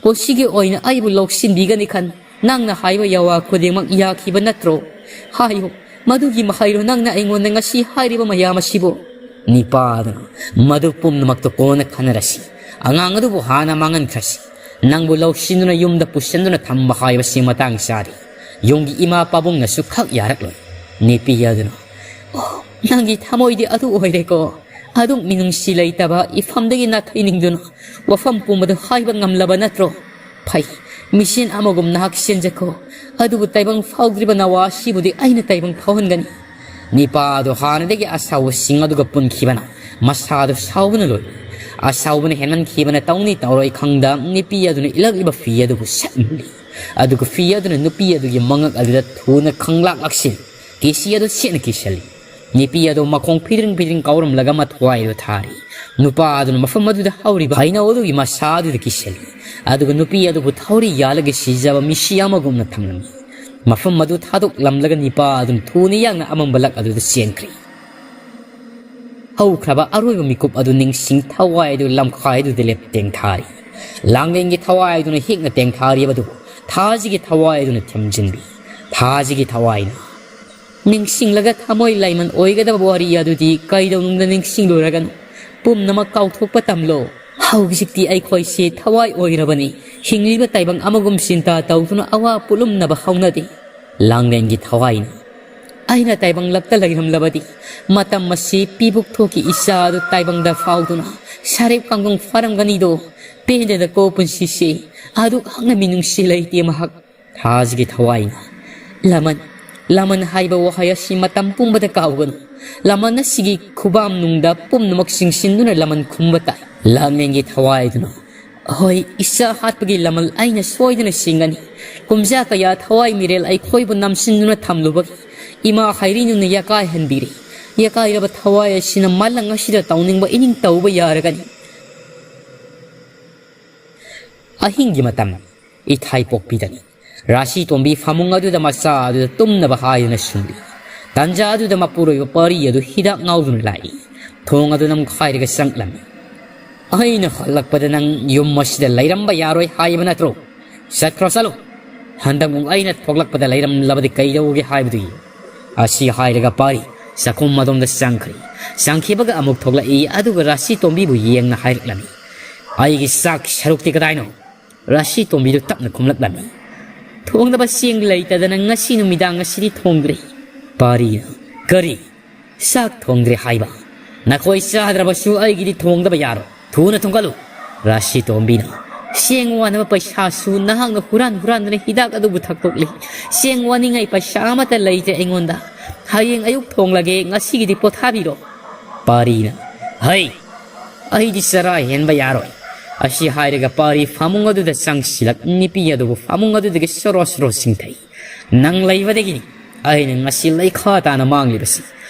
ꯄꯨꯟꯁꯤꯒꯤ ꯑꯣꯏꯅ ꯑꯩꯕꯨ ꯂꯧꯁꯤꯟꯕꯤꯒꯅꯤ ꯈꯟ ꯅꯪꯅ ꯍꯥꯏꯕ ꯌꯥꯋꯥ ꯈꯨꯗꯤꯡꯃꯛ ꯌꯥꯈꯤꯕ ꯅꯠꯇ꯭ꯔꯣ? ꯍꯥꯏꯌꯨ, ꯃꯗꯨꯒꯤ ꯃꯍꯩꯔꯣ ꯅꯪꯅ ꯑꯩꯉꯣꯟꯗ ꯉꯁꯤ ꯍꯥꯏꯔꯤꯕ ꯃꯌꯥꯝ ꯑꯁꯤꯕꯨ?" ꯅꯤꯄꯥ ꯑꯗꯨꯅ, "ꯃꯗꯨ ꯄꯨꯝꯅꯃꯛꯇꯣ ꯀꯣꯟꯅ ꯈꯟꯅꯔꯁꯤ꯫ ꯑꯉꯥꯡ ꯑꯗꯨꯕꯨ ꯍꯥꯟꯅ ꯃꯥꯡꯍꯟꯈ꯭ꯔꯁꯤ꯫ ꯅꯪꯕꯨ ꯂꯧꯁꯤꯟꯗꯨꯅ ꯌꯨꯝꯗ ꯄꯨꯁꯤꯟꯗꯨꯅ ꯊꯝꯕ ꯍꯥꯏꯕꯁꯤ ꯃꯇꯥꯡ ꯆꯥꯗꯦ꯫ ꯌꯨꯝꯒꯤ ꯏꯃꯥ ꯄꯥꯕꯨꯡꯅꯁꯨ ꯈꯛ ꯌꯥꯔꯛꯂꯣꯏ꯫" ꯅꯤꯄꯤ ꯑꯗꯨꯅ, "ꯑꯣ, ꯅꯪꯒꯤ ꯊꯃꯣꯏꯗꯤ ꯑꯗꯨ ꯑꯣꯏꯔꯦꯀꯣ꯫ ꯑꯗꯨꯛ ꯃꯤꯅꯨꯡꯁꯤ ꯂꯩꯇꯕ ꯏꯐꯝꯗꯒꯤ ꯅꯥꯊꯩꯅꯤꯡꯗꯨꯅ ꯋꯥꯐꯝ ꯄꯨꯝꯕꯗꯨ ꯍꯥꯏꯕ ꯉꯝꯂꯕ ꯅꯠꯇ꯭ꯔꯣ? ꯐꯩ, ꯃꯤꯁꯦꯟ ꯑꯃꯒꯨꯝ ꯅꯍꯥꯛ ꯆꯦꯟꯖꯈꯣ꯫ ꯑꯗꯨꯕꯨ ꯇꯥꯏꯕꯪ ꯐꯥꯎꯗ꯭ꯔꯤꯕ ꯅꯋꯥ ꯑꯁꯤꯕꯨꯗꯤ ꯑꯩꯅ ꯇꯥꯏꯕꯪ ꯐꯥꯎꯍꯟꯒꯅꯤ꯫" ꯅꯤꯄꯥ ꯑꯗꯨ ꯍꯥꯟꯅꯗꯒꯤ ꯑꯁꯥꯎꯕꯁꯤꯡ ꯑꯗꯨꯒ ꯄꯨꯟꯈꯤꯕꯅ ꯃꯁꯥꯗꯨ ꯁꯥꯎꯕꯅ ꯂꯣꯏ꯫ ꯑꯁꯥꯎꯕꯅ ꯍꯦꯟꯃꯟꯈꯤꯕꯅ ꯇꯧꯅꯤ ꯇꯧꯔꯣꯏ ꯈꯪꯗ ꯅꯤꯄꯤ ꯑꯗꯨꯅ ꯏꯜꯂꯛꯂꯤꯕ ꯐꯤ ꯑꯗꯨꯕꯨ ꯁꯠ ꯃꯨꯜꯂꯤ꯫ ꯑꯗꯨꯒ ꯐꯤ ꯑꯗꯨꯅ ꯅꯨꯄꯤ ꯑꯗꯨꯒꯤ ꯃꯉꯛ ꯑꯗꯨꯗ ꯊꯨꯅ ꯈꯪꯂꯥꯛ ꯂꯥꯛꯁꯤꯜꯂꯤ꯫ ꯀꯤꯁꯤ ꯑꯗꯨ ꯁꯦꯠꯅ ꯀꯤꯁꯜꯂꯤ꯫ ꯅꯤꯄꯤ ꯑꯗꯨ ꯃꯈꯣꯡ ꯐꯤꯗ꯭ꯔꯤꯡ ꯐꯤꯗ꯭ꯔꯤꯡ ꯀꯥꯎꯔꯝꯂꯒ ꯃꯊ꯭ꯋꯥꯏꯗꯨ ꯊꯥꯔꯤ꯫ ꯅꯨꯄꯥ ꯑꯗꯨꯅ ꯃꯐꯝ ꯑꯗꯨꯗ ꯍꯧꯔꯤꯕ ꯍꯩꯅꯧ ꯑꯗꯨꯒꯤ ꯃꯁꯥ ꯑꯗꯨꯗ ꯀꯤꯁꯜꯂꯤ꯫ ꯑꯗꯨꯒ ꯅꯨꯄꯤ ꯑꯗꯨꯕꯨ ꯊꯧꯔꯤ ꯌꯥꯜꯂꯒ ꯁꯤꯖꯕ ꯃꯤꯁꯤ ꯑꯃꯒꯨꯝꯅ ꯊꯝꯂꯝꯃꯤ꯫ ꯃꯐꯝ ꯑꯗꯨ ꯊꯥꯗꯣꯛꯂꯝꯂꯒ ꯅꯤꯄꯥ ꯑꯗꯨꯅ ꯊꯨꯅ ꯌꯥꯡꯅ ꯑꯃꯝꯕ ꯂꯛ ꯑꯗꯨꯗ ꯆꯦꯟꯈ꯭ꯔꯦ꯫ ꯍꯧꯈ꯭ꯔꯕ ꯑꯔꯣꯏꯕ ꯃꯤꯀꯨꯞ ꯑꯗꯨ ꯅꯤꯡꯁꯤꯡ ꯊꯋꯥꯏ ꯑꯗꯨ ꯂꯝꯈꯥꯏ ꯑꯗꯨꯗ ꯂꯦꯞ ꯇꯦꯡꯊꯥꯔꯤ꯫ ꯂꯥꯡꯂꯦꯟꯒꯤ ꯊꯋꯥꯏ ꯑꯗꯨꯅ ꯍꯦꯛꯅ ꯇꯦꯡꯊꯥꯔꯤꯕ ꯑꯗꯨꯕꯨ ꯊꯥꯖꯒꯤ ꯊꯋꯥꯏ ꯑꯗꯨꯅ ꯊꯦꯝꯖꯤꯟꯕꯤ꯫ ꯊꯥꯖꯒꯤ ꯊꯋꯥꯏꯅ, "ꯅꯤꯡꯁꯤꯡꯂꯒ ꯊꯃꯣꯏ ꯂꯥꯏꯃꯟ ꯑꯣꯏꯒꯗꯕ ꯋꯥꯔꯤ ꯑꯗꯨꯗꯤ ꯀꯩꯗꯧꯅꯨꯡꯗ ꯅꯤꯡꯁꯤꯡꯂꯨꯔꯒꯅꯨ꯫ ꯄꯨꯝꯅꯃꯛ ꯀꯥꯎꯊꯣꯛꯄ ꯇꯝꯂꯣ꯫ ꯍꯧꯖꯤꯛꯇꯤ ꯑꯩꯈꯣꯏꯁꯦ ꯊꯋꯥꯏ ꯑꯣꯏꯔꯕꯅꯤ꯫ ꯍꯤꯡꯂꯤꯕ ꯇꯥꯏꯕꯪ ꯑꯃꯒꯨꯝ ꯆꯤꯟꯇꯥ ꯇꯧꯗꯨꯅ ꯑꯋꯥ ꯄꯣꯠꯂꯨꯝꯅꯕ ꯍꯧꯅꯗꯦ꯫" ꯂꯥꯡꯂꯦꯟꯒꯤ ꯊꯋꯥꯏꯅ, "ꯑꯩꯅ ꯇꯥꯏꯕꯪ ꯂꯛꯇ ꯂꯩꯔꯝꯂꯕꯗꯤ ꯃꯇꯝ ꯑꯁꯤ ꯄꯤꯕꯨꯛ ꯊꯣꯛꯀꯤ ꯏꯆꯥ ꯑꯗꯨ ꯇꯥꯏꯕꯪꯗ ꯐꯥꯎꯗꯨꯅ ꯁꯔꯦꯞ ꯀꯥꯡꯒꯣꯡ ꯐꯥꯔꯝꯒꯅꯤꯗꯣ꯫ ꯄꯦꯟꯗꯦꯗꯀꯣ ꯄꯨꯟꯁꯤꯁꯦ꯫ ꯑꯗꯨꯛ ꯍꯛꯅ ꯃꯤꯅꯨꯡꯁꯤ ꯂꯩꯇꯦ ꯃꯍꯥꯛ꯫" ꯊꯥꯖꯒꯤ ꯊꯋꯥꯏꯅ, "ꯂꯃꯟ, ꯂꯃꯟ ꯍꯥꯏꯕ ꯋꯥꯍꯩ ꯑꯁꯤ ꯃꯇꯝ ꯄꯨꯝꯕꯗ ꯀꯥꯎꯒꯅꯨ꯫ ꯂꯃꯟ ꯑꯁꯤꯒꯤ ꯈꯨꯕꯥꯝꯅꯨꯡꯗ ꯄꯨꯝꯅꯃꯛ ꯆꯤꯡꯁꯤꯟꯗꯨꯅ ꯂꯃꯟ ꯈꯨꯝꯕ ꯇꯥꯏ꯫" ꯂꯥꯡꯂꯦꯟꯒꯤ ꯊꯋꯥꯏꯗꯨꯅ, "ꯍꯣꯏ, ꯏꯆꯥ ꯍꯥꯠꯄꯒꯤ ꯂꯃꯜ ꯑꯩꯅ ꯁꯣꯏꯗꯅ ꯁꯤꯡꯒꯅꯤ꯫ ꯀꯨꯝꯖꯥ ꯀꯌꯥ ꯊꯋꯥꯏ ꯃꯤꯔꯦꯜ ꯑꯩꯈꯣꯏꯕꯨ ꯅꯝꯁꯤꯟꯗꯨꯅ ꯊꯝꯂꯨꯕꯒꯤ ꯏꯃꯥ ꯍꯥꯏꯔꯤꯅꯨꯅ ꯌꯥꯀꯥꯏꯍꯟꯕꯤꯔꯦ꯫ ꯌꯥꯀꯥꯏꯔꯕ ꯊꯋꯥꯏ ꯑꯁꯤꯅ ꯃꯥꯂꯪ ꯑꯁꯤꯗ ꯇꯧꯅꯤꯡꯕ ꯏꯅꯤꯡ ꯇꯧꯕ ꯌꯥꯔꯒꯅꯤ꯫ ꯑꯍꯤꯡꯒꯤ ꯃꯇꯝ ꯏꯊꯥꯏ ꯄꯣꯛꯄꯤꯗꯅꯤ꯫ ꯔꯥꯁꯤ ꯇꯣꯝꯕꯤ ꯐꯃꯨꯡ ꯑꯗꯨꯗ ꯃꯆꯥ ꯑꯗꯨꯗ ꯇꯨꯝꯅꯕ ꯍꯥꯏꯗꯨꯅ ꯁꯨꯝꯂꯤ꯫ ꯇꯟꯖꯥ ꯑꯗꯨꯗ ꯃꯄꯨꯔꯣꯏꯕ ꯄꯥꯔꯤ ꯑꯗꯨ ꯍꯤꯗꯥꯛ ꯉꯥꯎꯗꯨꯅ ꯂꯥꯛꯏ꯫ ꯊꯣꯡ ꯑꯗꯨ ꯅꯝꯈꯥꯏꯔꯒ ꯆꯪꯂꯝꯃꯤ꯫ "ꯑꯩꯅ ꯍꯜꯂꯛꯄꯗ ꯅꯪ ꯌꯨꯝ ꯑꯁꯤꯗ ꯂꯩꯔꯝꯕ ꯌꯥꯔꯣꯏ ꯍꯥꯏꯕ ꯅꯠꯇ꯭ꯔꯣ? ꯆꯠꯈ꯭ꯔꯣ, ꯆꯠꯂꯣ꯫ ꯍꯟꯗꯛꯃꯨꯛ ꯑꯩꯅ ꯊꯣꯛꯂꯛꯄꯗ ꯂꯩꯔꯝꯂꯕꯗꯤ ꯀꯩꯗꯧꯒꯦ ꯍꯥꯏꯕꯗꯨ ꯌꯦꯡꯉꯨ"꯫ ꯑꯁꯤ ꯍꯥꯏꯔꯒ ꯄꯥꯔꯤ ꯆꯥꯛꯈꯨꯝ ꯑꯗꯣꯝꯗ ꯆꯪꯈ꯭ꯔꯦ꯫ ꯆꯪꯈꯤꯕꯒ ꯑꯃꯨꯛ ꯊꯣꯛꯂꯛꯏ, ꯑꯗꯨꯒ ꯔꯥꯁꯤ ꯇꯣꯝꯕꯤꯕꯨ ꯌꯦꯡꯅ ꯍꯥꯏꯔꯛꯂꯝꯃꯤ, "ꯑꯩꯒꯤ ꯆꯥꯛ ꯁꯔꯨꯛꯇꯤ ꯀꯗꯥꯏꯅꯣ?" ꯔꯥꯁꯤ ꯇꯣꯝꯕꯤꯗꯨ ꯇꯞꯅ ꯈꯨꯝꯂꯛꯂꯝꯃꯤ, "ꯊꯣꯡꯅꯕ ꯆꯦꯡ ꯂꯩꯇꯗꯅ ꯉꯁꯤ ꯅꯨꯃꯤꯗꯥꯡ ꯑꯁꯤꯗꯤ ꯊꯣꯡꯗ꯭ꯔꯦ"꯫ ꯄꯥꯔꯤꯅ, "ꯀꯔꯤ? ꯆꯥꯛ ꯊꯣꯡꯗ꯭ꯔꯦ ꯍꯥꯏꯕ? ꯅꯈꯣꯏ ꯆꯥꯗ꯭ꯔꯕꯁꯨ ꯑꯩꯒꯤꯗꯤ ꯊꯣꯡꯗꯕ ꯌꯥꯔꯣꯏ꯫ ꯊꯨꯅ ꯊꯣꯡꯒꯠꯂꯨ"꯫ ꯔꯥꯁꯤ ꯇꯣꯝꯕꯤꯅ, "ꯆꯦꯡ ꯋꯥꯅꯕ ꯄꯩꯁꯥꯁꯨ ꯅꯍꯥꯛꯅ ꯍꯨꯔꯥꯟ ꯍꯨꯔꯥꯟꯗꯨꯅ ꯍꯤꯗꯥꯛ ꯑꯗꯨꯕꯨ ꯊꯛꯇꯣꯛꯂꯤ꯫ ꯆꯦꯡ ꯋꯥꯅꯤꯡꯉꯥꯏ ꯄꯩꯁꯥ ꯑꯃꯠꯇ ꯂꯩꯇ꯭ꯔꯦ ꯑꯩꯉꯣꯟꯗ꯫ ꯍꯌꯦꯡ ꯑꯌꯨꯛ ꯊꯣꯡꯂꯒꯦ, ꯉꯁꯤꯒꯤꯗꯤ ꯄꯣꯊꯥꯕꯤꯔꯣ"꯫ ꯄꯥꯔꯤꯅ, "ꯍꯩ, ꯑꯩꯗꯤ ꯆꯔꯥ ꯍꯦꯟꯕ ꯌꯥꯔꯣꯏ"꯫ ꯑꯁꯤ ꯍꯥꯏꯔꯒ ꯄꯥꯔꯤ ꯐꯃꯨꯡ ꯑꯗꯨꯗ ꯆꯪꯁꯤꯜꯂꯛ ꯅꯨꯄꯤ ꯑꯗꯨꯕꯨ ꯐꯃꯨꯡ ꯑꯗꯨꯗꯒꯤ ꯁꯣꯔꯣ ꯁꯣꯔꯣ ꯆꯤꯡꯊꯩ꯫ "ꯅꯪ ꯂꯩꯕꯗꯒꯤꯅꯤ ꯑꯩꯅ ꯉꯁꯤ ꯂꯩꯈꯥ ꯇꯥꯅ ꯃꯥꯡꯂꯤꯕꯁꯤ꯫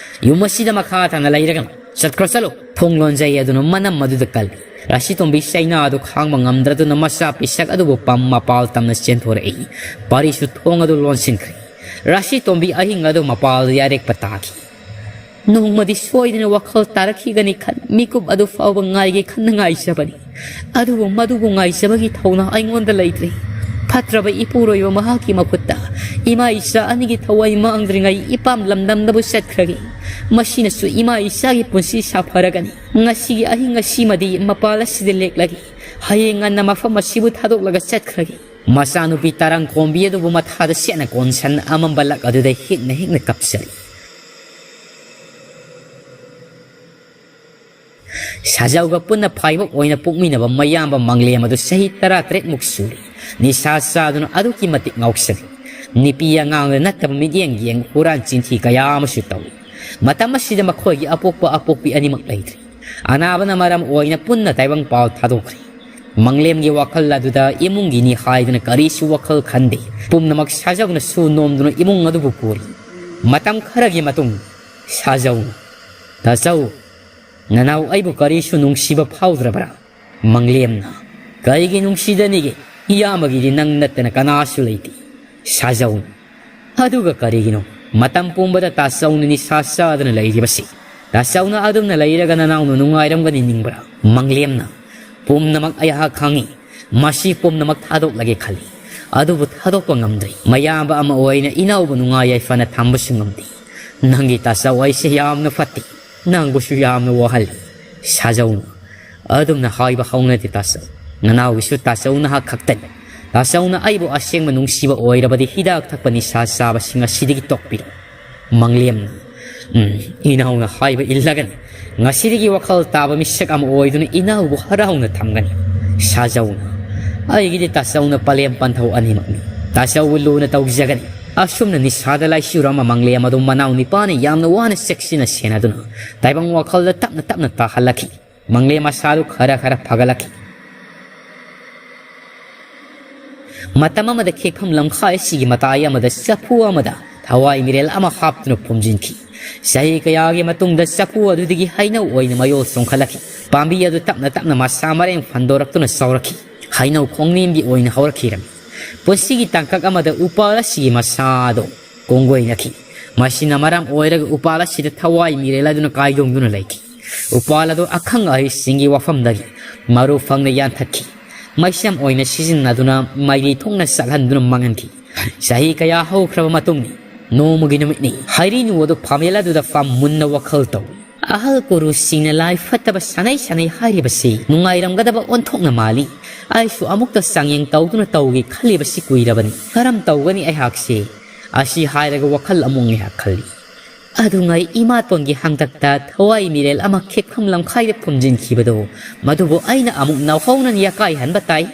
ꯌꯨꯝ ꯑꯁꯤꯗ ꯃꯈꯥ ꯇꯥꯅ ꯂꯩꯔꯒꯅꯨ꯫ ꯆꯠꯈ꯭ꯔꯣ, ꯆꯠꯂꯣ"꯫ ꯊꯣꯡ ꯂꯣꯟꯖꯩ ꯑꯗꯨꯅ ꯃꯅꯝ ꯑꯗꯨꯗ ꯀꯜꯂꯤ꯫ ꯔꯥꯁꯤ ꯇꯣꯝꯕꯤ ꯆꯩꯅꯥ ꯑꯗꯨ ꯈꯥꯡꯕ ꯉꯝꯗ꯭ꯔꯗꯨꯅ ꯃꯆꯥ ꯄꯤꯁꯛ ꯑꯗꯨꯕꯨ ꯄꯝ ꯃꯄꯥꯜ ꯇꯝꯅ ꯆꯦꯟꯊꯣꯔꯛꯏ꯫ ꯄꯥꯔꯤꯁꯨ ꯊꯣꯡ ꯑꯗꯨ ꯂꯣꯟꯁꯤꯟꯈ꯭ꯔꯦ꯫ ꯔꯥꯁꯤ ꯇꯣꯝꯕꯤ ꯑꯍꯤꯡ ꯑꯗꯨ ꯃꯄꯥꯜꯗ ꯌꯥꯔꯦꯛꯄ ꯇꯥꯈꯤ꯫ "ꯅꯣꯡꯃꯗꯤ ꯁꯣꯏꯗꯅ ꯋꯥꯈꯜ ꯇꯥꯔꯛꯈꯤꯒꯅꯤ ꯈꯟ ꯃꯤꯀꯨꯞ ꯑꯗꯨ ꯐꯥꯎꯕ ꯉꯥꯏꯒꯦ ꯈꯟꯅ ꯉꯥꯏꯖꯕꯅꯤ꯫ ꯑꯗꯨꯕꯨ ꯃꯗꯨꯕꯨ ꯉꯥꯏꯖꯕꯒꯤ ꯊꯧꯅꯥ ꯑꯩꯉꯣꯟꯗ ꯂꯩꯇ꯭ꯔꯦ꯫ ꯐꯠꯇ꯭ꯔꯕ ꯏꯄꯨꯔꯣꯏꯕ ꯃꯍꯥꯛꯀꯤ ꯃꯈꯨꯠꯇ ꯏꯃꯥ ꯏꯆꯥ ꯑꯅꯤꯒꯤ ꯊꯋꯥꯏ ꯃꯥꯡꯗ꯭ꯔꯤꯉꯩ ꯏꯄꯥꯝ ꯂꯝꯗꯝꯗꯕꯨ ꯆꯠꯈ꯭ꯔꯒꯦ꯫ ꯃꯁꯤꯅꯁꯨ ꯏꯃꯥ ꯏꯆꯥꯒꯤ ꯄꯨꯟꯁꯤ ꯁꯥꯐꯔꯒꯅꯤ꯫ ꯉꯁꯤꯒꯤ ꯑꯍꯤꯡ ꯑꯁꯤꯃꯗꯤ ꯃꯄꯥꯜ ꯑꯁꯤꯗ ꯂꯦꯛꯂꯒꯦ꯫ ꯍꯌꯦꯡ ꯉꯟꯅ ꯃꯐꯝ ꯑꯁꯤꯕꯨ ꯊꯥꯗꯣꯛꯂꯒ ꯆꯠꯈ꯭ꯔꯒꯦ"꯫ ꯃꯆꯥꯅꯨꯄꯤ ꯇꯔꯪ ꯈꯣꯝꯕꯤ ꯑꯗꯨꯕꯨ ꯃꯊꯥꯗ ꯁꯦꯠꯅ ꯀꯣꯟꯁꯟ ꯑꯃꯝꯕ ꯂꯛ ꯑꯗꯨꯗ ꯍꯤꯛꯅ ꯍꯤꯛꯅ ꯀꯞꯆꯔꯤ꯫ ꯁꯥꯖꯥꯎꯒ ꯄꯨꯟꯅ ꯐꯥꯏꯕꯣꯛ ꯑꯣꯏꯅ ꯄꯣꯛꯃꯤꯟꯅꯕ ꯃꯌꯥꯝꯕ ꯃꯪꯂꯦꯝ ꯑꯗꯨ ꯆꯍꯤ ꯇꯔꯥꯇꯔꯦꯠꯃꯨꯛ ꯁꯨꯔꯦ꯫ ꯅꯤꯁꯥ ꯆꯥꯗꯨꯅ ꯑꯗꯨꯛꯀꯤ ꯃꯇꯤꯛ ꯉꯥꯎꯁꯜꯂꯤ꯫ ꯅꯨꯄꯤ ꯑꯉꯥꯡꯗ ꯅꯠꯇꯕ ꯃꯤꯠꯌꯦꯡ ꯌꯦꯡ ꯍꯨꯔꯥꯟ ꯆꯤꯟꯊꯤ ꯀꯌꯥ ꯑꯃꯁꯨ ꯇꯧꯏ꯫ ꯃꯇꯝ ꯑꯁꯤꯗ ꯃꯈꯣꯏꯒꯤ ꯑꯄꯣꯛꯄ ꯑꯄꯣꯛꯄꯤ ꯑꯅꯤꯃꯛ ꯂꯩꯇ꯭ꯔꯤ꯫ ꯑꯅꯥꯕꯅ ꯃꯔꯝ ꯑꯣꯏꯅ ꯄꯨꯟꯅ ꯇꯥꯏꯕꯪ ꯄꯥꯜ ꯊꯥꯗꯣꯛꯈ꯭ꯔꯦ꯫ ꯃꯪꯂꯦꯝꯒꯤ ꯋꯥꯈꯜ ꯑꯗꯨꯗ ꯏꯃꯨꯡꯒꯤꯅꯤ ꯍꯥꯏꯗꯨꯅ ꯀꯔꯤꯁꯨ ꯋꯥꯈꯜ ꯈꯟꯗꯦ꯫ ꯄꯨꯝꯅꯃꯛ ꯁꯥꯖꯥꯎꯅ ꯁꯨ ꯅꯣꯝꯗꯨꯅ ꯏꯃꯨꯡ ꯑꯗꯨꯕꯨ ꯄꯨꯔꯤ꯫ ꯃꯇꯝ ꯈꯔꯒꯤ ꯃꯇꯨꯡ, ꯁꯥꯖꯧꯅ, "ꯇꯥꯆꯧ, ꯅꯅꯥꯎ ꯑꯩꯕꯨ ꯀꯔꯤꯁꯨ ꯅꯨꯡꯁꯤꯕ ꯐꯥꯎꯗ꯭ꯔꯕ꯭ꯔꯥ?" ꯃꯪꯂꯦꯝꯅ, "ꯀꯔꯤꯒꯤ ꯅꯨꯡꯁꯤꯗꯅꯤꯒꯦ? ꯏꯌꯥꯝꯕꯒꯤꯗꯤ ꯅꯪ ꯅꯠꯇꯅ ꯀꯅꯥꯁꯨ ꯂꯩꯇꯦ꯫" ꯁꯥꯖꯧꯅ, "ꯑꯗꯨꯒ ꯀꯔꯤꯒꯤꯅꯣ ꯃꯇꯝ ꯄꯨꯝꯕꯗ ꯇꯥꯆꯧꯅ ꯅꯤꯁꯥ ꯆꯥꯗꯅ ꯂꯩꯔꯤꯕꯁꯤ? ꯇꯥꯆꯧꯅ ꯑꯗꯨꯝꯅ ꯂꯩꯔꯒ ꯅꯅꯥꯎꯅ ꯅꯨꯡꯉꯥꯏꯔꯝꯒꯅꯤ ꯅꯤꯡꯕ꯭ꯔꯥ?" ꯃꯪꯂꯦꯝꯅ, "ꯄꯨꯝꯅꯃꯛ ꯑꯩꯍꯥꯛ ꯈꯪꯏ꯫ ꯃꯁꯤ ꯄꯨꯝꯅꯃꯛ ꯊꯥꯗꯣꯛꯂꯒꯦ ꯈꯜꯂꯤ꯫ ꯑꯗꯨꯕꯨ ꯊꯥꯗꯣꯛꯄ ꯉꯝꯗ꯭ꯔꯤ꯫ ꯃꯌꯥꯝꯕ ꯑꯃ ꯑꯣꯏꯅ ꯏꯅꯥꯎꯕꯨ ꯅꯨꯡꯉꯥꯏ ꯌꯥꯏꯐꯅ ꯊꯝꯕꯁꯨ ꯉꯝꯗꯦ꯫ ꯅꯪꯒꯤ ꯇꯥꯆꯧ ꯑꯩꯁꯦ ꯌꯥꯝꯅ ꯐꯠꯇꯦ꯫ ꯅꯪꯕꯨꯁꯨ ꯌꯥꯝꯅ ꯋꯥꯍꯜꯂꯤ꯫" ꯁꯥꯖꯧꯅ, "ꯑꯗꯨꯝꯅ ꯍꯥꯏꯕ ꯍꯧꯅꯗꯦ ꯇꯥꯆꯧ꯫ ꯅꯅꯥꯎꯒꯤꯁꯨ ꯇꯥꯆꯧ ꯅꯍꯥꯛ ꯈꯛꯇꯅꯤ꯫ ꯇꯥꯆꯧꯅ ꯑꯩꯕꯨ ꯑꯁꯦꯡꯕ ꯅꯨꯡꯁꯤꯕ ꯑꯣꯏꯔꯕꯗꯤ ꯍꯤꯗꯥꯛ ꯊꯛꯄ ꯅꯤꯁꯥ ꯆꯥꯕꯁꯤ ꯉꯁꯤꯗꯒꯤ ꯇꯣꯛꯄꯤꯔꯣ꯫" ꯃꯪꯂꯦꯝꯅ, "ꯎꯝ, ꯏꯅꯥꯎꯅ ꯍꯥꯏꯕ ꯏꯜꯂꯒꯅꯤ꯫ ꯉꯁꯤꯗꯒꯤ ꯋꯥꯈꯜ ꯇꯥꯕ ꯃꯤꯁꯛ ꯑꯃ ꯑꯣꯏꯗꯨꯅ ꯏꯅꯥꯎꯕꯨ ꯍꯔꯥꯎꯅ ꯊꯝꯒꯅꯤ꯫" ꯁꯥꯖꯧꯅ, "ꯑꯩꯒꯤꯗꯤ ꯇꯥꯆꯧꯅ ꯄꯂꯦꯝ ꯄꯟꯊꯧ ꯑꯅꯤꯃꯛꯅꯤ꯫ ꯇꯥꯆꯧꯕꯨ ꯂꯨꯅ ꯇꯧꯖꯒꯅꯤ꯫" ꯑꯁꯨꯝꯅ ꯅꯤꯁꯥꯗ ꯂꯥꯏꯆꯨꯔ ꯑꯃ ꯃꯪꯂꯦꯝ ꯑꯗꯨ ꯃꯅꯥꯎ ꯅꯤꯄꯥꯅ ꯌꯥꯝꯅ ꯋꯥꯅ ꯆꯦꯛꯁꯤꯟꯅ ꯁꯦꯟꯅꯗꯨꯅ ꯇꯥꯏꯕꯪ ꯋꯥꯈꯜꯗ ꯇꯞꯅ ꯇꯞꯅ ꯇꯥꯍꯜꯂꯛꯈꯤ꯫ ꯃꯪꯂꯦꯝ ꯃꯁꯥꯗꯨ ꯈꯔ ꯈꯔ ꯐꯒꯠꯂꯛꯈꯤ꯫ ꯃꯇꯝ ꯑꯃꯗ ꯈꯦꯛꯐꯝ ꯂꯝꯈꯥꯏ ꯑꯁꯤꯒꯤ ꯃꯇꯥꯏ ꯑꯃꯗ ꯆꯐꯨ ꯑꯃꯗ ꯊꯋꯥꯏ ꯃꯤꯔꯦꯜ ꯑꯃ ꯍꯥꯞꯇꯨꯅ ꯐꯨꯝꯖꯤꯟꯈꯤ꯫ ꯆꯍꯤ ꯀꯌꯥꯒꯤ ꯃꯇꯨꯡꯗ ꯆꯐꯨ ꯑꯗꯨꯗꯒꯤ ꯍꯩꯅꯧ ꯑꯣꯏꯅ ꯃꯌꯣꯜ ꯆꯣꯡꯈꯠꯂꯛꯈꯤ꯫ ꯄꯥꯝꯕꯤ ꯑꯗꯨ ꯇꯞꯅ ꯇꯞꯅ ꯃꯁꯥ ꯃꯔꯦꯡ ꯐꯟꯗꯣꯔꯛꯇꯨꯅ ꯆꯥꯎꯔꯛꯈꯤ꯫ ꯍꯩꯅꯧ ꯈꯣꯡꯅꯦꯝꯕꯤ ꯑꯣꯏꯅ ꯍꯧꯔꯛꯈꯤꯔꯝꯃꯤ꯫ ꯄꯨꯟꯁꯤꯒꯤ ꯇꯥꯡꯀꯛ ꯑꯃꯗ ꯎꯄꯥꯜ ꯑꯁꯤꯒꯤ ꯃꯁꯥ ꯑꯗꯨ ꯀꯣꯡꯒꯣꯏꯅꯈꯤ꯫ ꯃꯁꯤꯅ ꯃꯔꯝ ꯑꯣꯏꯔꯒ ꯎꯄꯥꯜ ꯑꯁꯤꯗ ꯊꯋꯥꯏ ꯃꯤꯔꯦꯜ ꯑꯗꯨꯅ ꯀꯥꯏꯗꯣꯡꯗꯨꯅ ꯂꯩꯈꯤ꯫ ꯎꯄꯥꯜ ꯑꯗꯨ ꯑꯈꯪ ꯑꯍꯩꯁꯤꯡꯒꯤ ꯋꯥꯐꯝꯗꯒꯤ ꯃꯔꯨ ꯐꯪꯅ ꯌꯥꯟꯊꯠꯈꯤ꯫ ꯃꯩꯁꯝ ꯑꯣꯏꯅ ꯁꯤꯖꯤꯟꯅꯗꯨꯅ ꯃꯩꯔꯤ ꯊꯣꯛꯅ ꯆꯥꯛꯍꯟꯗꯨꯅ ꯃꯥꯡꯍꯟꯈꯤ꯫ ꯆꯍꯤ ꯀꯌꯥ ꯍꯧꯈ꯭ꯔꯕ ꯃꯇꯨꯡꯅꯤ꯫ ꯅꯣꯡꯃꯒꯤ ꯅꯨꯃꯤꯠꯅꯤ꯫ ꯍꯩꯔꯤꯅꯨ ꯑꯗꯨ ꯐꯝꯃꯦꯜ ꯑꯗꯨꯗ ꯐꯝ ꯃꯨꯟꯅ ꯋꯥꯈꯜ ꯇꯧꯏ꯫ "ꯑꯍꯜ ꯒꯨꯔꯨꯁꯤꯡꯅ ꯂꯥꯏ ꯐꯠꯇꯕ ꯁꯥꯟꯅꯩ ꯁꯥꯟꯅꯩ ꯍꯥꯏꯔꯤꯕꯁꯤ ꯅꯨꯡꯉꯥꯏꯔꯝꯒꯗꯕ ꯑꯣꯟꯊꯣꯛꯅ ꯃꯥꯜꯂꯤ꯫ ꯑꯩꯁꯨ ꯑꯃꯨꯛꯇ ꯆꯥꯡꯌꯦꯡ ꯇꯧꯗꯨꯅ ꯇꯧꯒꯦ ꯈꯜꯂꯤꯕꯁꯤ ꯀꯨꯏꯔꯕꯅꯤ꯫ ꯀꯔꯝ ꯇꯧꯒꯅꯤ ꯑꯩꯍꯥꯛꯁꯦ?" ꯑꯁꯤ ꯍꯥꯏꯔꯒ ꯋꯥꯈꯜ ꯑꯃꯨꯛ ꯉꯥꯏꯍꯥꯛ ꯈꯜꯂꯤ꯫ ꯑꯗꯨꯉꯩ ꯏꯃꯥꯇꯣꯟꯒꯤ ꯍꯥꯡꯇꯛꯇ ꯊꯋꯥꯏ ꯃꯤꯔꯦꯜ ꯑꯃ ꯈꯦꯛꯐꯝ ꯂꯝꯈꯥꯏꯗ ꯐꯨꯝꯖꯤꯟꯈꯤꯕꯗꯣ, ꯃꯗꯨꯕꯨ ꯑꯩꯅ ꯑꯃꯨꯛ ꯅꯧꯍꯧꯅꯅ ꯌꯥꯀꯥꯏꯍꯟꯕ ꯇꯥꯏ꯫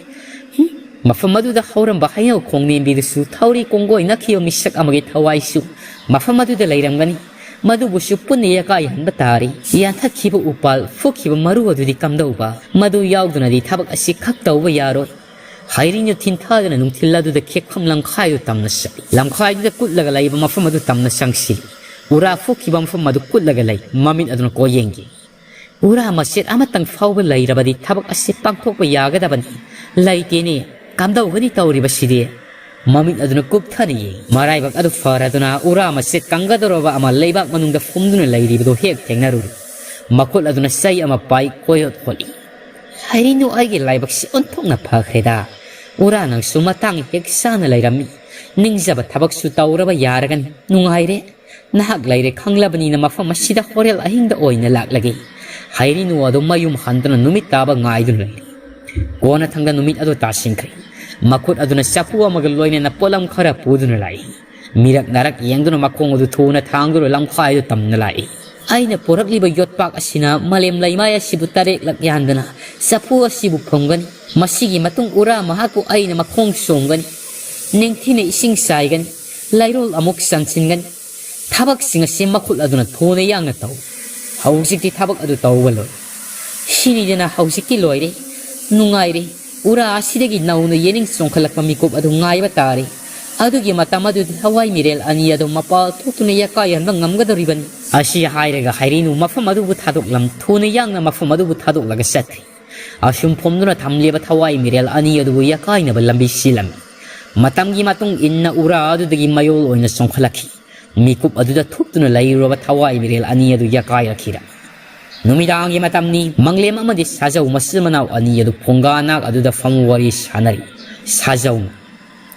ꯍꯨꯝ, ꯃꯐꯝ ꯑꯗꯨꯗ ꯍꯧꯔꯝꯕ ꯍꯩꯅꯧ ꯈꯣꯡꯅꯦꯝꯕꯤꯗꯨꯁꯨ ꯊꯧꯔꯤ ꯀꯣꯡꯒꯣꯏ ꯅꯛꯈꯤꯕ ꯃꯤꯁꯛ ꯑꯃꯒꯤ ꯊꯋꯥꯏꯁꯨ ꯃꯐꯝ ꯑꯗꯨꯗ ꯂꯩꯔꯝꯒꯅꯤ꯫ ꯃꯗꯨꯕꯨꯁꯨ ꯄꯨꯟꯅ ꯌꯥꯀꯥꯏꯍꯟꯕ ꯇꯥꯔꯤ꯫ ꯌꯥꯟꯊꯠꯈꯤꯕ ꯎꯄꯥꯜ, ꯐꯨꯛꯈꯤꯕ ꯃꯔꯨ ꯑꯗꯨꯗꯤ ꯀꯝꯗꯧꯕ? ꯃꯗꯨ ꯌꯥꯎꯗꯅꯗꯤ ꯊꯕꯛ ꯑꯁꯤ ꯈꯛ ꯇꯧꯕ ꯌꯥꯔꯣꯏ꯫ ꯍꯩꯔꯤꯅꯨ ꯊꯤꯟꯊꯗꯨꯅ ꯅꯨꯡꯊꯤꯜ ꯑꯗꯨꯗ ꯈꯦꯛꯐꯝ ꯂꯝꯈꯥꯏꯗꯨ ꯇꯝꯅ ꯆꯠꯂꯤ꯫ ꯂꯝꯈꯥꯏꯗꯨꯗ ꯀꯨꯠꯂꯒ ꯂꯩꯕ ꯃꯐꯝ ꯑꯗꯨ ꯇꯝꯅ ꯆꯪꯁꯤꯜꯂꯤ꯫ ꯎꯔꯥ ꯐꯨꯛꯈꯤꯕ ꯃꯐꯝ ꯑꯗꯨ ꯀꯨꯠꯂꯒ ꯂꯩ꯫ ꯃꯃꯤꯠ ꯑꯗꯨꯅ ꯀꯣꯏꯌꯦꯡꯒꯤ꯫ ꯎꯔꯥ ꯃꯆꯦꯠ ꯑꯃꯇꯪ ꯐꯥꯎꯕ ꯂꯩꯔꯕꯗꯤ ꯊꯕꯛ ꯑꯁꯤ ꯄꯥꯡꯊꯣꯛꯄ ꯌꯥꯒꯗꯕꯅꯤ꯫ ꯂꯩꯇꯦꯅꯦ꯫ ꯀꯝꯗꯧꯒꯅꯤ ꯇꯧꯔꯤꯕꯁꯤꯗꯤ? ꯃꯃꯤꯠ ꯑꯗꯨꯅ ꯀꯨꯞꯊꯅ ꯌꯦꯡꯏ꯫ ꯃꯔꯥꯏꯕꯛ ꯑꯗꯨ ꯐꯔꯗꯨꯅ ꯎꯔꯥ ꯃꯆꯦꯠ ꯀꯪꯒꯗꯧꯔꯕ ꯑꯃ ꯂꯩꯕꯥꯛ ꯃꯅꯨꯡꯗ ꯐꯨꯝꯗꯨꯅ ꯂꯩꯔꯤꯕꯗꯨ ꯍꯦꯛ ꯊꯦꯡꯅꯔꯨꯔꯦ꯫ ꯃꯈꯨꯠ ꯑꯗꯨꯅ ꯆꯩ ꯑꯃ ꯄꯥꯏ ꯀꯣꯏꯍꯣꯠ ꯍꯣꯠꯂꯤ꯫ ꯍꯩꯔꯤꯅꯨ, ꯑꯩꯒꯤ ꯂꯥꯏꯕꯛꯁꯤ ꯑꯣꯟꯊꯣꯛꯅ ꯐꯈ꯭ꯔꯦꯗ꯫ ꯎꯔꯥ ꯅꯪꯁꯨ ꯃꯇꯥꯡ ꯍꯦꯛ ꯆꯥꯅ ꯂꯩꯔꯝꯃꯤ꯫ ꯅꯤꯡꯖꯕ ꯊꯕꯛꯁꯨ ꯇꯧꯔꯕ ꯌꯥꯔꯒꯅꯤ꯫ ꯅꯨꯡꯉꯥꯏꯔꯦ꯫ ꯅꯍꯥꯛ ꯂꯩꯔꯦ ꯈꯪꯂꯕꯅꯤꯅ ꯃꯐꯝ ꯑꯁꯤꯗ ꯍꯣꯔꯦꯜ ꯑꯍꯤꯡꯗ ꯑꯣꯏꯅ ꯂꯥꯛꯂꯒꯦ꯫ ꯍꯩꯔꯤꯅꯨ ꯑꯗꯨ ꯃꯌꯨꯝ ꯍꯟꯗꯨꯅ ꯅꯨꯃꯤꯠ ꯇꯥꯕ ꯉꯥꯏꯗꯨꯅ ꯂꯩꯔꯦ꯫ ꯀꯣꯟꯅꯊꯪꯗ ꯅꯨꯃꯤꯠ ꯑꯗꯨ ꯇꯥꯁꯤꯟꯈ꯭ꯔꯦ꯫ ꯃꯈꯨꯠ ꯑꯗꯨꯅ ꯆꯐꯨ ꯑꯃꯒ ꯂꯣꯏꯅꯅ ꯄꯣꯠꯂꯝ ꯈꯔ ꯄꯨꯗꯨꯅ ꯂꯥꯛꯏ꯫ ꯃꯤꯔꯛ ꯅꯥꯔꯛ ꯌꯦꯡꯗꯨꯅ ꯃꯈꯣꯡ ꯑꯗꯨ ꯊꯨꯅ ꯊꯥꯡꯗꯨꯅ ꯂꯝꯈꯥꯏꯗꯨ ꯇꯝꯅ ꯂꯥꯛꯏ꯫ ꯑꯩꯅ ꯄꯨꯔꯛꯂꯤꯕ ꯌꯣꯠꯄꯥꯛ ꯑꯁꯤꯅ ꯃꯥꯂꯦꯝ ꯂꯩꯃꯥꯏ ꯑꯁꯤꯕꯨ ꯇꯔꯦꯛꯂꯛ ꯌꯥꯟꯗꯨꯅ ꯆꯐꯨ ꯑꯁꯤꯕꯨ ꯐꯨꯝꯒꯅꯤ꯫ ꯃꯁꯤꯒꯤ ꯃꯇꯨꯡ ꯎꯔꯥ ꯃꯍꯥꯛꯄꯨ ꯑꯩꯅ ꯃꯈꯣꯡ ꯁꯣꯝꯒꯅꯤ꯫ ꯅꯤꯡꯊꯤꯅ ꯏꯁꯤꯡ ꯆꯥꯏꯒꯅꯤ꯫ ꯂꯩꯔꯣꯜ ꯑꯃꯨꯛ ꯆꯟꯁꯤꯟꯒꯅꯤ꯫ ꯊꯕꯛꯁꯤꯡ ꯑꯁꯤ ꯃꯈꯨꯠ ꯑꯗꯨꯅ ꯊꯨꯅ ꯌꯥꯡꯅ ꯇꯧ꯫ ꯍꯧꯖꯤꯛꯇꯤ ꯊꯕꯛ ꯑꯗꯨ ꯇꯧꯕ ꯂꯣꯏ꯫ ꯁꯤꯅꯤꯗꯅ ꯍꯧꯖꯤꯛꯇꯤ ꯂꯣꯏꯔꯦ꯫ ꯅꯨꯡꯉꯥꯏꯔꯦ꯫ ꯎꯔꯥ ꯑꯁꯤꯗꯒꯤ ꯅꯧꯅ ꯌꯦꯅꯤꯡ ꯆꯣꯡꯈꯠꯂꯛꯄ ꯃꯤꯀꯨꯞ ꯑꯗꯨ ꯉꯥꯏꯕ ꯇꯥꯔꯦ꯫ ꯑꯗꯨꯒꯤ ꯃꯇꯝ ꯑꯗꯨꯗꯤ ꯊꯋꯥꯏ ꯃꯤꯔꯦꯜ ꯑꯅꯤ ꯑꯗꯨ ꯃꯄꯥꯜ ꯊꯣꯛꯇꯨꯅ ꯌꯥꯀꯥꯏꯍꯟꯕ ꯉꯝꯒꯗꯧꯔꯤꯕꯅꯤ꯫ ꯑꯁꯤ ꯍꯥꯏꯔꯒ ꯍꯩꯔꯤꯅꯨ ꯃꯐꯝ ꯑꯗꯨꯕꯨ ꯊꯥꯗꯣꯛꯂꯝ ꯊꯨꯅ ꯌꯥꯡꯅ ꯃꯐꯝ ꯑꯗꯨꯕꯨ ꯊꯥꯗꯣꯛꯂꯒ ꯆꯠꯈ꯭ꯔꯦ꯫ ꯑꯁꯨꯝ ꯐꯣꯝꯗꯨꯅ ꯊꯝꯂꯤꯕ ꯊꯋꯥꯏ ꯃꯤꯔꯦꯜ ꯑꯅꯤ ꯑꯗꯨꯕꯨ ꯌꯥꯀꯥꯏꯅꯕ ꯂꯝꯕꯤ ꯁꯤꯜꯂꯝꯃꯤ꯫ ꯃꯇꯝꯒꯤ ꯃꯇꯨꯡ ꯏꯟꯅ ꯎꯔꯥ ꯑꯗꯨꯗꯒꯤ ꯃꯌꯣꯜ ꯑꯣꯏꯅ ꯆꯣꯡꯈꯠꯂꯛꯈꯤ꯫ ꯃꯤꯀꯨꯞ ꯑꯗꯨꯗ ꯊꯨꯞꯇꯨꯅ ꯂꯩꯔꯨꯔꯕ ꯊꯋꯥꯏ ꯃꯤꯔꯦꯜ ꯑꯅꯤ ꯑꯗꯨ ꯌꯥꯀꯥꯏꯔꯛꯈꯤꯔꯝꯃꯤ꯫ ꯅꯨꯃꯤꯗꯥꯡꯒꯤ ꯃꯇꯝꯅꯤ꯫ ꯃꯪꯂꯦꯝ ꯑꯃꯗꯤ ꯁꯥꯖꯧ ꯃꯆꯤꯟ ꯃꯅꯥꯎ ꯑꯅꯤ ꯑꯗꯨ ꯐꯨꯡꯒꯥ ꯅꯥꯛ ꯑꯗꯨꯗ ꯐꯝ ꯋꯥꯔꯤ ꯁꯥꯅꯔꯤ꯫ ꯁꯥꯖꯧꯅ,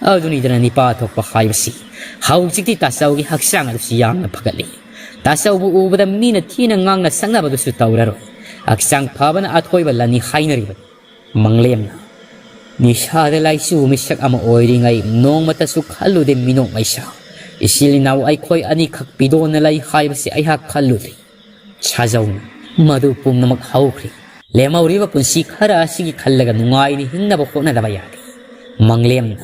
"ꯑꯗꯨꯅꯤꯗꯅ ꯅꯤꯄꯥ ꯊꯣꯛꯄ ꯍꯥꯏꯕꯁꯤ꯫ ꯍꯧꯖꯤꯛꯇꯤ ꯇꯥꯆꯧꯒꯤ ꯍꯛꯆꯥꯡ ꯑꯗꯨꯁꯨ ꯌꯥꯝꯅ ꯐꯒꯠꯂꯤ꯫ ꯇꯥꯆꯧꯕꯨ ꯎꯕꯗ ꯃꯤꯅ ꯊꯤꯅ ꯉꯥꯡꯅ ꯁꯛꯅꯕꯗꯨꯁꯨ ꯇꯧꯔꯔꯣꯏ꯫ ꯍꯛꯆꯥꯡ ꯐꯕꯅ ꯑꯊꯣꯏꯕ ꯂꯟꯅꯤ ꯍꯥꯏꯅꯔꯤꯕꯅꯤ꯫" ꯃꯪꯂꯦꯝꯅ, "ꯅꯤꯁꯥꯗ ꯂꯥꯏꯆꯨꯕ ꯃꯤꯁꯛ ꯑꯃ ꯑꯣꯏꯔꯤꯉꯩ ꯅꯣꯡꯃꯇꯁꯨ ꯈꯜꯂꯨꯗꯦ ꯃꯤꯅꯣꯛ ꯃꯩꯁꯥ꯫ ꯏꯆꯤꯜ ꯏꯅꯥꯎ ꯑꯩꯈꯣꯏ ꯑꯅꯤꯈꯛ ꯄꯤꯗꯣꯟꯅ ꯂꯩ ꯍꯥꯏꯕꯁꯤ ꯑꯩꯍꯥꯛ ꯈꯜꯂꯨꯗꯦ꯫" ꯁꯥꯖꯧꯅ, "ꯃꯗꯨ ꯄꯨꯝꯅꯃꯛ ꯍꯧꯈ꯭ꯔꯦ꯫ ꯂꯦꯝꯍꯧꯔꯤꯕ ꯄꯨꯟꯁꯤ ꯈꯔ ꯑꯁꯤꯒꯤ ꯈꯜꯂꯒ ꯅꯨꯡꯉꯥꯏꯅ ꯍꯤꯡꯅꯕ ꯍꯣꯠꯅꯗꯕ ꯌꯥꯗꯦ꯫" ꯃꯪꯂꯦꯝꯅ,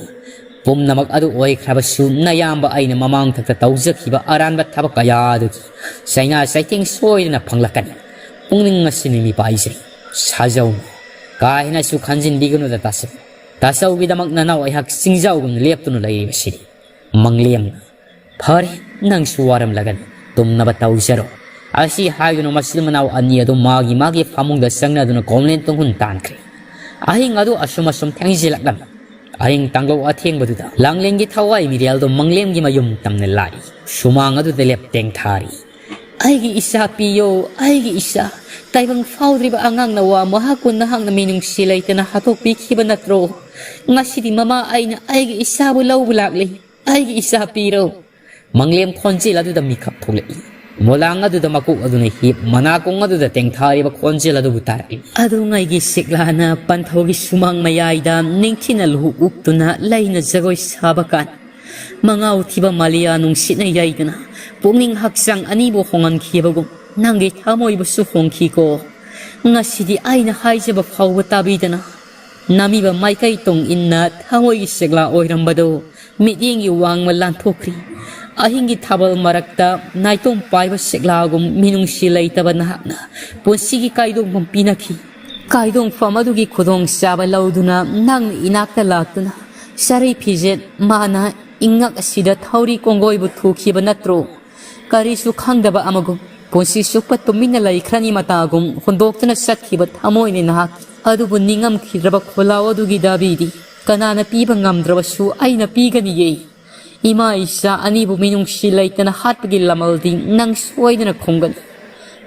"ꯄꯨꯝꯅꯃꯛ ꯑꯗꯨ ꯑꯣꯏꯈ꯭ꯔꯕꯁꯨ ꯅꯌꯥꯝꯕ ꯑꯩꯅ ꯃꯃꯥꯡꯊꯛꯇ ꯇꯧꯖꯈꯤꯕ ꯑꯔꯥꯟꯕ ꯊꯕꯛ ꯀꯌꯥ ꯑꯗꯨꯒꯤ ꯆꯩꯅꯥ ꯆꯩꯊꯦꯡ ꯁꯣꯏꯗꯅ ꯐꯪꯂꯛꯀꯅꯤ꯫ ꯄꯨꯛꯅꯤꯡ ꯑꯁꯤ ꯃꯤꯃꯤ ꯄꯥꯏꯖꯩ꯫" ꯁꯥꯖꯧꯅ, "ꯀꯥ ꯍꯦꯟꯅꯁꯨ ꯈꯟꯖꯤꯟꯕꯤꯒꯅꯨꯗ ꯇꯥꯆꯧ꯫ "ꯇꯥꯆꯧꯒꯤꯗꯃꯛ ꯅꯅꯥꯎ ꯑꯩꯍꯥꯛ ꯆꯤꯡꯖꯥꯎꯒꯨꯝꯅ ꯂꯦꯞꯇꯨꯅ ꯂꯩꯔꯤꯕꯁꯤꯗꯤ?" ꯃꯪꯂꯦꯝꯅ, "ꯐꯔꯦ, ꯅꯪꯁꯨ ꯋꯥꯔꯝꯂꯒꯅꯤ, ꯇꯨꯝꯅꯕ ꯇꯧꯖꯔꯣ"꯫ ꯑꯁꯤ ꯍꯥꯏꯗꯨꯅ ꯃꯆꯤꯟ ꯃꯅꯥꯎ ꯑꯅꯤ ꯑꯗꯨ ꯃꯥꯒꯤ ꯃꯥꯒꯤ ꯐꯃꯨꯡꯗ ꯆꯪꯅꯗꯨꯅ ꯀꯣꯝꯂꯦꯟ ꯇꯨꯡꯍꯨꯟ ꯇꯥꯟꯈ꯭ꯔꯦ꯫ ꯑꯍꯤꯡ ꯑꯗꯨ ꯑꯁꯨꯝ ꯑꯁꯨꯝ ꯊꯦꯡꯖꯤꯜꯂꯛꯂꯝꯃꯤ꯫ ꯑꯍꯤꯡ ꯇꯥꯡꯂꯧ ꯑꯊꯦꯡꯕꯗꯨꯗ ꯂꯥꯡꯂꯦꯟꯒꯤ ꯊꯋꯥꯏ ꯃꯤꯔꯦꯜꯗꯣ ꯃꯪꯂꯦꯝꯒꯤ ꯃꯌꯨꯝ ꯇꯝꯅ ꯂꯥꯛꯏ꯫ ꯁꯨꯃꯥꯡ ꯑꯗꯨꯗ ꯂꯦꯞ ꯇꯦꯡꯊꯥꯔꯤ꯫ "ꯑꯩꯒꯤ ꯏꯆꯥ ꯄꯤꯌꯣ, ꯑꯩꯒꯤ ꯏꯆꯥ꯫ ꯇꯥꯏꯕꯪ ꯐꯥꯎꯗ꯭ꯔꯤꯕ ꯑꯉꯥꯡꯅ ꯋꯥ ꯃꯍꯥꯛꯄꯨ ꯅꯍꯥꯛꯅ ꯃꯤꯅꯨꯡꯁꯤ ꯂꯩꯇꯅ ꯍꯥꯠꯇꯣꯛꯄꯤꯈꯤꯕ ꯅꯠꯇ꯭ꯔꯣ? ꯉꯁꯤꯗꯤ ꯃꯃꯥ ꯑꯩꯅ ꯑꯩꯒꯤ ꯏꯆꯥꯕꯨ ꯂꯧꯕ ꯂꯥꯛꯂꯤ꯫ ꯑꯩꯒꯤ ꯏꯆꯥ ꯄꯤꯔꯣ"꯫ ꯃꯪꯂꯦꯝ ꯈꯣꯟꯖꯦꯜ ꯑꯗꯨꯗ ꯃꯤꯀꯞ ꯊꯣꯛꯂꯛꯏ꯫ ꯃꯣꯂꯥꯡ ꯑꯗꯨꯗ ꯃꯀꯣꯛ ꯑꯗꯨꯅ ꯍꯤꯞ, ꯃꯅꯥꯀꯣꯡ ꯑꯗꯨꯗ ꯇꯦꯡꯊꯥꯔꯤꯕ ꯈꯣꯟꯖꯦꯜ ꯑꯗꯨꯕꯨ ꯇꯥꯔꯛꯏ꯫ "ꯑꯗꯨ ꯉꯩꯒꯤ ꯁꯤꯛꯂꯥꯅ ꯄꯟꯊꯧꯒꯤ ꯁꯨꯃꯥꯡ ꯃꯌꯥꯏꯗ ꯅꯤꯡꯊꯤꯅ ꯂꯨꯍꯨꯛ ꯎꯞꯇꯨꯅ ꯂꯩꯅ ꯖꯒꯣꯏ ꯁꯥꯕ ꯀꯥꯟ, ꯃꯉꯥꯎ ꯊꯤꯕ ꯃꯥꯂꯤꯌꯥ ꯅꯨꯡꯁꯤꯠꯅ ꯌꯩꯗꯨꯅ ꯄꯨꯛꯅꯤꯡ ꯍꯛꯆꯥꯡ ꯑꯅꯤꯕꯨ ꯍꯣꯡꯍꯟꯈꯤꯕꯒꯨꯝ, ꯅꯪꯒꯤ ꯊꯃꯣꯏꯕꯨꯁꯨ ꯍꯣꯡꯈꯤꯀꯣ꯫ ꯉꯁꯤꯗꯤ ꯑꯩꯅ ꯍꯥꯏꯖꯕ ꯐꯥꯎꯕ ꯇꯥꯕꯤꯗꯅ, ꯅꯝꯃꯤꯕ ꯃꯥꯏꯀꯩ ꯇꯨꯡ ꯏꯟꯅ ꯊꯃꯣꯏꯒꯤ ꯁꯦꯛꯂꯥ ꯑꯣꯏꯔꯝꯕꯗꯨ ꯃꯤꯠꯌꯦꯡꯒꯤ ꯋꯥꯡꯃ ꯂꯥꯟꯊꯣꯛꯈ꯭ꯔꯤ꯫ ꯑꯍꯤꯡꯒꯤ ꯊꯥꯕꯜ ꯃꯔꯛꯇ ꯅꯥꯏꯇꯣꯝ ꯄꯥꯏꯕ ꯁꯦꯛꯂꯥꯒꯨꯝ ꯃꯤꯅꯨꯡꯁꯤ ꯂꯩꯇꯕ ꯅꯍꯥꯛꯅ ꯄꯨꯟꯁꯤꯒꯤ ꯀꯥꯏꯗꯣꯡꯐꯝ ꯄꯤꯅꯈꯤ꯫ ꯀꯥꯏꯗꯣꯡꯐꯝ ꯑꯗꯨꯒꯤ ꯈꯨꯗꯣꯡꯆꯥꯕ ꯂꯧꯗꯨꯅ ꯅꯪꯅ ꯏꯅꯥꯛꯇ ꯂꯥꯛꯇꯨꯅ ꯆꯔꯩ ꯐꯤꯖꯦꯠ ꯃꯥꯅ ꯏꯉꯛ ꯑꯁꯤꯗ ꯊꯧꯔꯤ ꯀꯣꯡꯒꯣꯏꯕꯨ ꯊꯨꯈꯤꯕ ꯅꯠꯇ꯭ꯔꯣ? ꯀꯔꯤꯁꯨ ꯈꯪꯗꯕ ꯑꯃꯒꯨꯝ ꯄꯨꯟꯁꯤ ꯆꯨꯞꯄ ꯇꯨꯃꯤꯟꯅ ꯂꯩꯈ꯭ꯔꯅꯤ ꯃꯇꯥꯒꯨꯝ ꯍꯨꯟꯗꯣꯛꯇꯨꯅ ꯆꯠꯈꯤꯕ ꯊꯃꯣꯏꯅꯤ ꯅꯍꯥꯛꯀꯤ꯫ ꯑꯗꯨꯕꯨ ꯅꯤꯡꯉꯝꯈꯤꯗ꯭ꯔꯕ ꯈꯣꯜꯂꯥꯎ ꯑꯗꯨꯒꯤ ꯗꯥꯕꯤꯗꯤ ꯀꯅꯥꯅ ꯄꯤꯕ ꯉꯝꯗ꯭ꯔꯕꯁꯨ ꯑꯩꯅ ꯄꯤꯒꯅꯤꯌꯦ꯫ ꯏꯃꯥ ꯏꯆꯥ ꯑꯅꯤꯕꯨ ꯃꯤꯅꯨꯡꯁꯤ ꯂꯩꯇꯅ ꯍꯥꯠꯄꯒꯤ ꯂꯃꯜꯗꯤ ꯅꯪ ꯁꯣꯏꯗꯅ ꯈꯨꯝꯒꯅꯤ꯫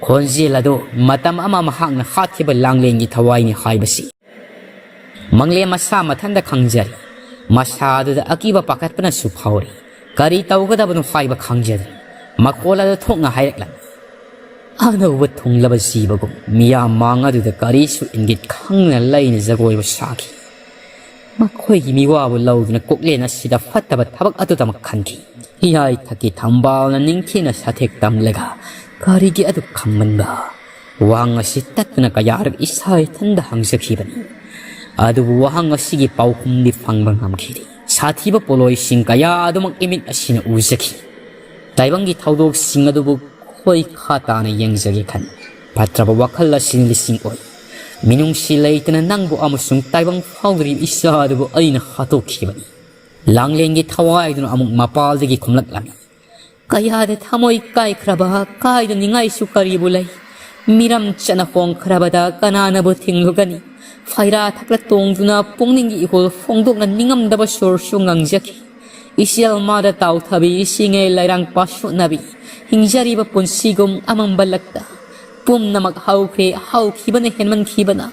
ꯈꯣꯟꯖꯦꯜ ꯑꯗꯨ ꯃꯇꯝ ꯑꯃ ꯃꯍꯥꯛꯅ ꯍꯥꯠꯈꯤꯕ ꯂꯥꯡꯂꯦꯟꯒꯤ ꯊꯋꯥꯏꯅꯤ ꯍꯥꯏꯕꯁꯤ ꯃꯪꯂꯦꯝ ꯃꯁꯥ ꯃꯊꯟꯇ ꯈꯪꯖꯔꯤ꯫ ꯃꯁꯥ ꯑꯗꯨꯗ ꯑꯀꯤꯕ ꯄꯥꯈꯠꯄꯅꯁꯨ ꯐꯥꯎꯔꯤ꯫ ꯀꯔꯤ ꯇꯧꯒꯗꯕꯅꯣ ꯍꯥꯏꯕ ꯈꯪꯖꯗ꯭ꯔꯦ꯫ ꯃꯈꯣꯜ ꯑꯗꯨ ꯊꯣꯛꯅ ꯍꯥꯏꯔꯛꯂꯝꯃꯤ꯫ ꯑꯅꯧꯕ ꯊꯨꯡꯂꯕ ꯖꯤꯕꯒꯨꯝ ꯃꯤꯌꯥꯝ ꯃꯥꯡ ꯑꯗꯨꯗ ꯀꯔꯤꯁꯨ ꯏꯪꯒꯤꯠ ꯈꯪꯗꯅ ꯂꯩꯅ ꯖꯒꯣꯏꯕꯨ ꯁꯥꯈꯤ꯫ ꯃꯈꯣꯏꯒꯤ ꯃꯤꯋꯥꯕꯨ ꯂꯧꯗꯨꯅ ꯀꯣꯛꯂꯦꯟ ꯑꯁꯤꯗ ꯐꯠꯇꯕ ꯊꯕꯛ ꯑꯗꯨꯗꯃꯛ ꯈꯟꯈꯤ꯫ ꯍꯤꯌꯥꯏ ꯊꯛꯀꯤ ꯊꯝꯕꯥꯜꯅ ꯅꯤꯡꯊꯤꯅ ꯁꯥꯊꯦꯛ ꯇꯝꯂꯒ ꯀꯔꯤꯒꯤ ꯑꯗꯨꯛ ꯈꯝꯃꯟꯕ? ꯋꯥꯍꯪ ꯑꯁꯤ ꯇꯠꯇꯅ ꯀꯌꯥꯔꯛ ꯏꯁꯥ ꯏꯊꯟꯗ ꯍꯪꯖꯈꯤꯕꯅꯤ꯫ ꯑꯗꯨꯕꯨ ꯋꯥꯍꯪ ꯑꯁꯤꯒꯤ ꯄꯥꯎꯈꯨꯝꯗꯤ ꯐꯪꯕ ꯉꯝꯈꯤꯗꯦ꯫ ꯁꯥꯊꯤꯕ ꯄꯣꯠꯂꯣꯏꯁꯤꯡ ꯀꯌꯥ ꯑꯗꯨꯃꯛ ꯏꯃꯤꯠ ꯑꯁꯤꯅ ꯎꯖꯈꯤ꯫ ꯇꯥꯏꯕꯪꯒꯤ ꯊꯧꯗꯣꯛꯁꯤꯡ ꯑꯗꯨꯕꯨ ꯈꯣꯏꯈꯥ ꯇꯥꯅ ꯌꯦꯡꯖꯒꯦ ꯈꯟ ꯐꯠꯇ꯭ꯔꯕ ꯋꯥꯈꯜ ꯑꯁꯤꯅ ꯂꯤꯁꯤꯡ ꯑꯣꯏ꯫ ꯃꯤꯅꯨꯡꯁꯤ ꯂꯩꯇꯅ ꯅꯪꯕꯨ ꯑꯃꯁꯨꯡ ꯇꯥꯏꯕꯪ ꯐꯥꯎꯗ꯭ꯔꯤꯕ ꯏꯆꯥ ꯑꯗꯨꯕꯨ ꯑꯩꯅ ꯍꯥꯠꯇꯣꯛꯈꯤꯕꯅꯤ꯫ ꯂꯥꯡꯂꯦꯟꯒꯤ ꯊꯋꯥꯏꯗꯨꯅ ꯑꯃꯨꯛ ꯃꯄꯥꯜꯗꯒꯤ ꯈꯨꯝꯂꯛꯂꯝꯃꯤ꯫ ꯀꯌꯥꯗ ꯊꯃꯣꯏ ꯀꯥꯏꯈ꯭ꯔꯕ, ꯀꯥꯏꯗꯅꯤꯡꯉꯥꯏꯁꯨ ꯀꯔꯤꯕꯨ ꯂꯩ? ꯃꯤꯔꯝ ꯆꯠꯅ ꯍꯣꯡꯈ꯭ꯔꯕꯗ ꯀꯅꯥꯅꯕꯨ ꯊꯤꯡꯂꯨꯒꯅꯤ? ꯐꯩꯔꯥ ꯊꯛꯂ ꯇꯣꯡꯗꯨꯅ ꯄꯨꯛꯅꯤꯡꯒꯤ ꯏꯍꯨꯜ ꯐꯣꯡꯗꯣꯛꯅ ꯅꯤꯡꯉꯝꯗꯕ ꯁꯣꯔꯁꯨ ꯉꯪꯖꯈꯤ꯫ ꯏꯆꯦꯜ ꯃꯥꯗ ꯇꯥꯎꯊꯕꯤ, ꯏꯁꯤꯡꯉꯩ ꯂꯩꯔꯥꯡ ꯄꯥꯁꯨꯠꯅꯕꯤ, ꯍꯤꯡꯖꯔꯤꯕ ꯄꯨꯟꯁꯤꯒꯨꯝ ꯑꯃꯝꯕ ꯂꯛꯇ꯫ ꯄꯨꯝꯅꯃꯛ ꯍꯧꯈ꯭ꯔꯦ, ꯍꯧꯈꯤꯕꯅ ꯍꯦꯟꯃꯟꯈꯤꯕꯅ꯫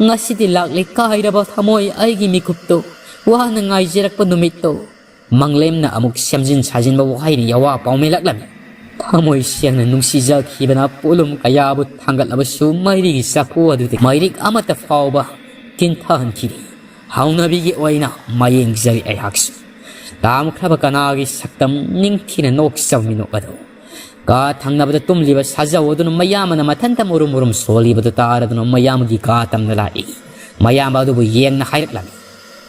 ꯉꯁꯤꯗꯤ ꯂꯥꯛꯂꯦ ꯀꯥꯏꯔꯕ ꯊꯃꯣꯏ ꯑꯩꯒꯤ ꯃꯤꯀꯨꯞꯇꯣ, ꯋꯥꯅ ꯉꯥꯏꯖꯔꯛꯄ ꯅꯨꯃꯤꯠꯇꯣ꯫ ꯃꯪꯂꯦꯝꯅ ꯑꯃꯨꯛ ꯁꯦꯝꯖꯤꯟ ꯁꯥꯖꯤꯟꯕ ꯋꯥꯍꯩꯅ ꯌꯥꯋꯥ ꯄꯥꯎꯃꯦꯂꯛꯂꯝꯃꯤ꯫ ꯊꯃꯣꯏ ꯁꯦꯡꯅ ꯅꯨꯡꯁꯤꯖꯈꯤꯕꯅ ꯄꯣꯠꯂꯨꯝ ꯀꯌꯥꯕꯨ ꯊꯥꯡꯒꯠꯂꯕꯁꯨ ꯃꯩꯔꯤꯒꯤ ꯆꯐꯨ ꯑꯗꯨꯗꯤ ꯃꯩꯔꯤꯛ ꯑꯃꯠꯇ ꯐꯥꯎꯕ ꯀꯤꯟꯊꯍꯟꯈꯤꯗꯦ꯫ ꯍꯧꯅꯕꯤꯒꯤ ꯑꯣꯏꯅ ꯃꯌꯦꯡꯖꯔꯤ ꯑꯩꯍꯥꯛꯁꯨ꯫ ꯇꯥꯝꯈ꯭ꯔꯕ ꯀꯅꯥꯒꯤ ꯁꯛꯇꯝ ꯅꯤꯡꯊꯤꯅ ꯅꯣꯛꯆꯕ ꯃꯤꯅꯣꯛ ꯑꯗꯨ꯫ ꯀꯥ ꯊꯪꯅꯕꯗ ꯇꯨꯝꯂꯤꯕ ꯁꯥꯖꯧ ꯑꯗꯨꯅ ꯃꯌꯥꯝꯕꯅ ꯃꯊꯟꯇ ꯃꯨꯔꯨꯝ ꯃꯨꯔꯨꯝ ꯁꯣꯜꯂꯤꯕꯗꯨ ꯇꯥꯔꯗꯨꯅ ꯃꯌꯥꯝꯕꯒꯤ ꯀꯥ ꯇꯝꯅ ꯂꯥꯛꯏ꯫ ꯃꯌꯥꯝꯕ ꯑꯗꯨꯕꯨ ꯌꯦꯡꯅ ꯍꯥꯏꯔꯛꯂꯝꯃꯤ,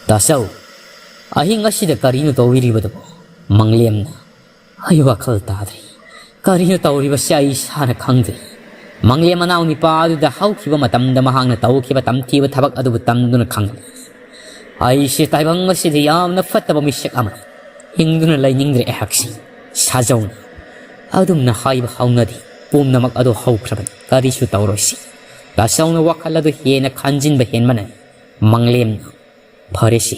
"ꯇꯥꯆꯧ, ꯑꯍꯤꯡ ꯑꯁꯤꯗ ꯀꯔꯤꯅꯣ ꯇꯧꯕꯤꯔꯤꯕꯗꯨꯕꯨ?" ꯃꯪꯂꯦꯝꯅ, "ꯑꯩ ꯋꯥꯈꯜ ꯇꯥꯗ꯭ꯔꯦ꯫ ꯀꯔꯤꯅꯣ ꯇꯧꯔꯤꯕꯁꯦ ꯑꯩ ꯏꯁꯥꯅ ꯈꯪꯗ꯭ꯔꯦ꯫" ꯃꯪꯂꯦꯝ ꯃꯅꯥꯎ ꯅꯤꯄꯥ ꯑꯗꯨꯗ ꯍꯧꯈꯤꯕ ꯃꯇꯝꯗ ꯃꯍꯥꯛꯅ ꯇꯧꯈꯤꯕ ꯇꯝꯊꯤꯕ ꯊꯕꯛ ꯑꯗꯨꯕꯨ ꯇꯝꯗꯨꯅ ꯈꯪꯂꯦ꯫ "ꯑꯩꯁꯦ ꯇꯥꯏꯕꯪ ꯑꯁꯤꯗ ꯌꯥꯝꯅ ꯐꯠꯇꯕ ꯃꯤꯁꯛ ꯑꯃꯅꯤ꯫ ꯍꯤꯡꯗꯨꯅ ꯂꯩꯅꯤꯡꯗ꯭ꯔꯦ ꯑꯩꯍꯥꯛꯁꯤ꯫" ꯁꯥꯖꯧꯅ, "ꯑꯗꯨꯝꯅ ꯍꯥꯏꯕ ꯍꯧꯅꯗꯦ꯫ ꯄꯨꯝꯅꯃꯛ ꯑꯗꯨ ꯍꯧꯈ꯭ꯔꯕꯅꯤ꯫ ꯀꯔꯤꯁꯨ ꯇꯧꯔꯣꯏꯁꯤ꯫" ꯇꯥꯆꯧꯅ ꯋꯥꯈꯜ ꯑꯗꯨ ꯍꯦꯟꯅ ꯈꯟꯖꯤꯟꯕ ꯍꯦꯟꯕꯅ ꯃꯪꯂꯦꯝꯅ, "ꯐꯔꯦꯁꯤ,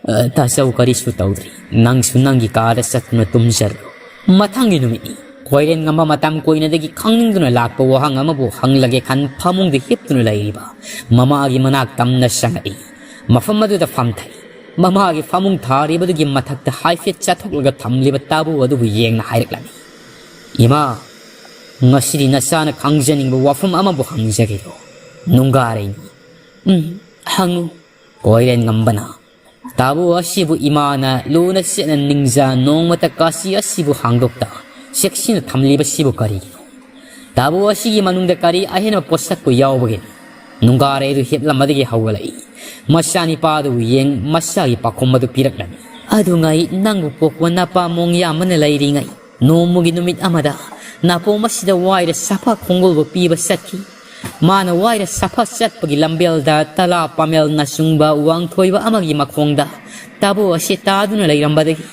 ꯑ, ꯇꯥꯆꯧ ꯀꯔꯤꯁꯨ ꯇꯧꯗ꯭ꯔꯤ꯫ ꯅꯪꯁꯨ ꯅꯪꯒꯤ ꯀꯥꯗ ꯆꯠꯇꯨꯅ ꯇꯨꯝꯖꯔꯣ꯫ ꯃꯊꯪꯒꯤ ꯅꯨꯃꯤꯠꯅꯤ꯫ ꯀꯣꯏꯔꯦꯟ ꯉꯝꯕ ꯃꯇꯝ ꯀꯨꯏꯅꯗꯒꯤ ꯈꯪꯅꯤꯡꯗꯨꯅ ꯂꯥꯛꯄ ꯋꯥꯍꯪ ꯑꯃꯕꯨ ꯍꯪꯂꯒꯦ ꯈꯟ ꯐꯃꯨꯡꯗ ꯍꯤꯞꯇꯨꯅ ꯂꯩꯔꯤꯕ ꯃꯃꯥꯒꯤ ꯃꯅꯥꯛ ꯇꯝꯅ ꯆꯪꯉꯛꯏ꯫ ꯃꯐꯝ ꯑꯗꯨꯗ ꯐꯝꯊꯩ꯫ ꯃꯃꯥꯒꯤ ꯐꯃꯨꯡ ꯊꯥꯔꯤꯕꯗꯨꯒꯤ ꯃꯊꯛꯇ ꯍꯥꯏꯐꯦꯠ ꯆꯠꯊꯣꯛꯂꯒ ꯊꯝꯂꯤꯕ ꯇꯥꯕꯨ ꯑꯗꯨꯕꯨ ꯌꯦꯡꯅ ꯍꯥꯏꯔꯛꯂꯝꯃꯤ, "ꯏꯃꯥ, ꯉꯁꯤꯗꯤ ꯅꯆꯥꯅ ꯈꯪꯖꯅꯤꯡꯕ ꯋꯥꯐꯝ ꯑꯃꯕꯨ ꯍꯪꯖꯒꯦꯗꯣ꯫ ꯅꯨꯡꯒꯥꯔꯩꯅꯤ꯫" "ꯎꯝ, ꯍꯪꯉꯨ꯫" ꯀꯣꯏꯔꯦꯟ ꯉꯝꯕꯅ, "ꯇꯥꯕꯨ ꯑꯁꯤꯕꯨ ꯏꯃꯥꯅ ꯂꯨꯅ ꯆꯦꯠꯅ ꯅꯤꯡꯖ ꯅꯣꯡꯃꯇ ꯀꯥꯁꯤ ꯑꯁꯤꯕꯨ ꯍꯥꯡꯗꯣꯛꯇ ꯆꯦꯛꯁꯤꯟꯅ ꯊꯝꯂꯤꯕꯁꯤꯕꯨ ꯀꯔꯤꯒꯤꯅꯣ? ꯇꯥꯕꯨ ꯑꯁꯤꯒꯤ ꯃꯅꯨꯡꯗ ꯀꯔꯤ ꯑꯍꯦꯟꯕ ꯄꯣꯠꯁꯛꯄꯨ ꯌꯥꯎꯕꯒꯦ?" ꯅꯨꯡꯒꯥꯔꯩ ꯑꯗꯨ ꯍꯤꯞꯂꯝꯕꯗꯒꯤ ꯍꯧꯒꯠꯂꯛꯏ꯫ ꯃꯆꯥꯅꯤꯄꯥ ꯑꯗꯨꯕꯨ ꯌꯦꯡ ꯃꯆꯥꯒꯤ ꯄꯥꯈꯨꯝ ꯑꯗꯨ ꯄꯤꯔꯛꯂꯝꯃꯤ꯫ "ꯑꯗꯨꯉꯩ ꯅꯪꯕꯨ ꯄꯣꯛꯄ ꯅꯄꯥ ꯃꯣꯡꯌꯥꯝꯕꯅ ꯂꯩꯔꯤꯉꯩ ꯅꯣꯡꯃꯒꯤ ꯅꯨꯃꯤꯠ ꯑꯃꯗ ꯅꯥꯄꯣꯝ ꯑꯁꯤꯗ ꯋꯥꯏꯔ ꯁꯥꯐ ꯈꯣꯡꯒꯨꯜꯕꯨ ꯄꯤꯕ ꯆꯠꯈꯤ꯫ ꯃꯥꯅ ꯋꯥꯏꯔ ꯁꯐ ꯆꯠꯄꯒꯤ ꯂꯝꯕꯦꯜꯗ ꯇꯂꯥ ꯄꯥꯃꯦꯜ ꯅꯆꯨꯡꯕ ꯋꯥꯡꯊꯣꯏꯕ ꯑꯃꯒꯤ ꯃꯈꯣꯡꯗ ꯇꯥꯕꯨ ꯑꯁꯤ ꯇꯥꯗꯨꯅ ꯂꯩꯔꯝꯕꯗꯒꯤ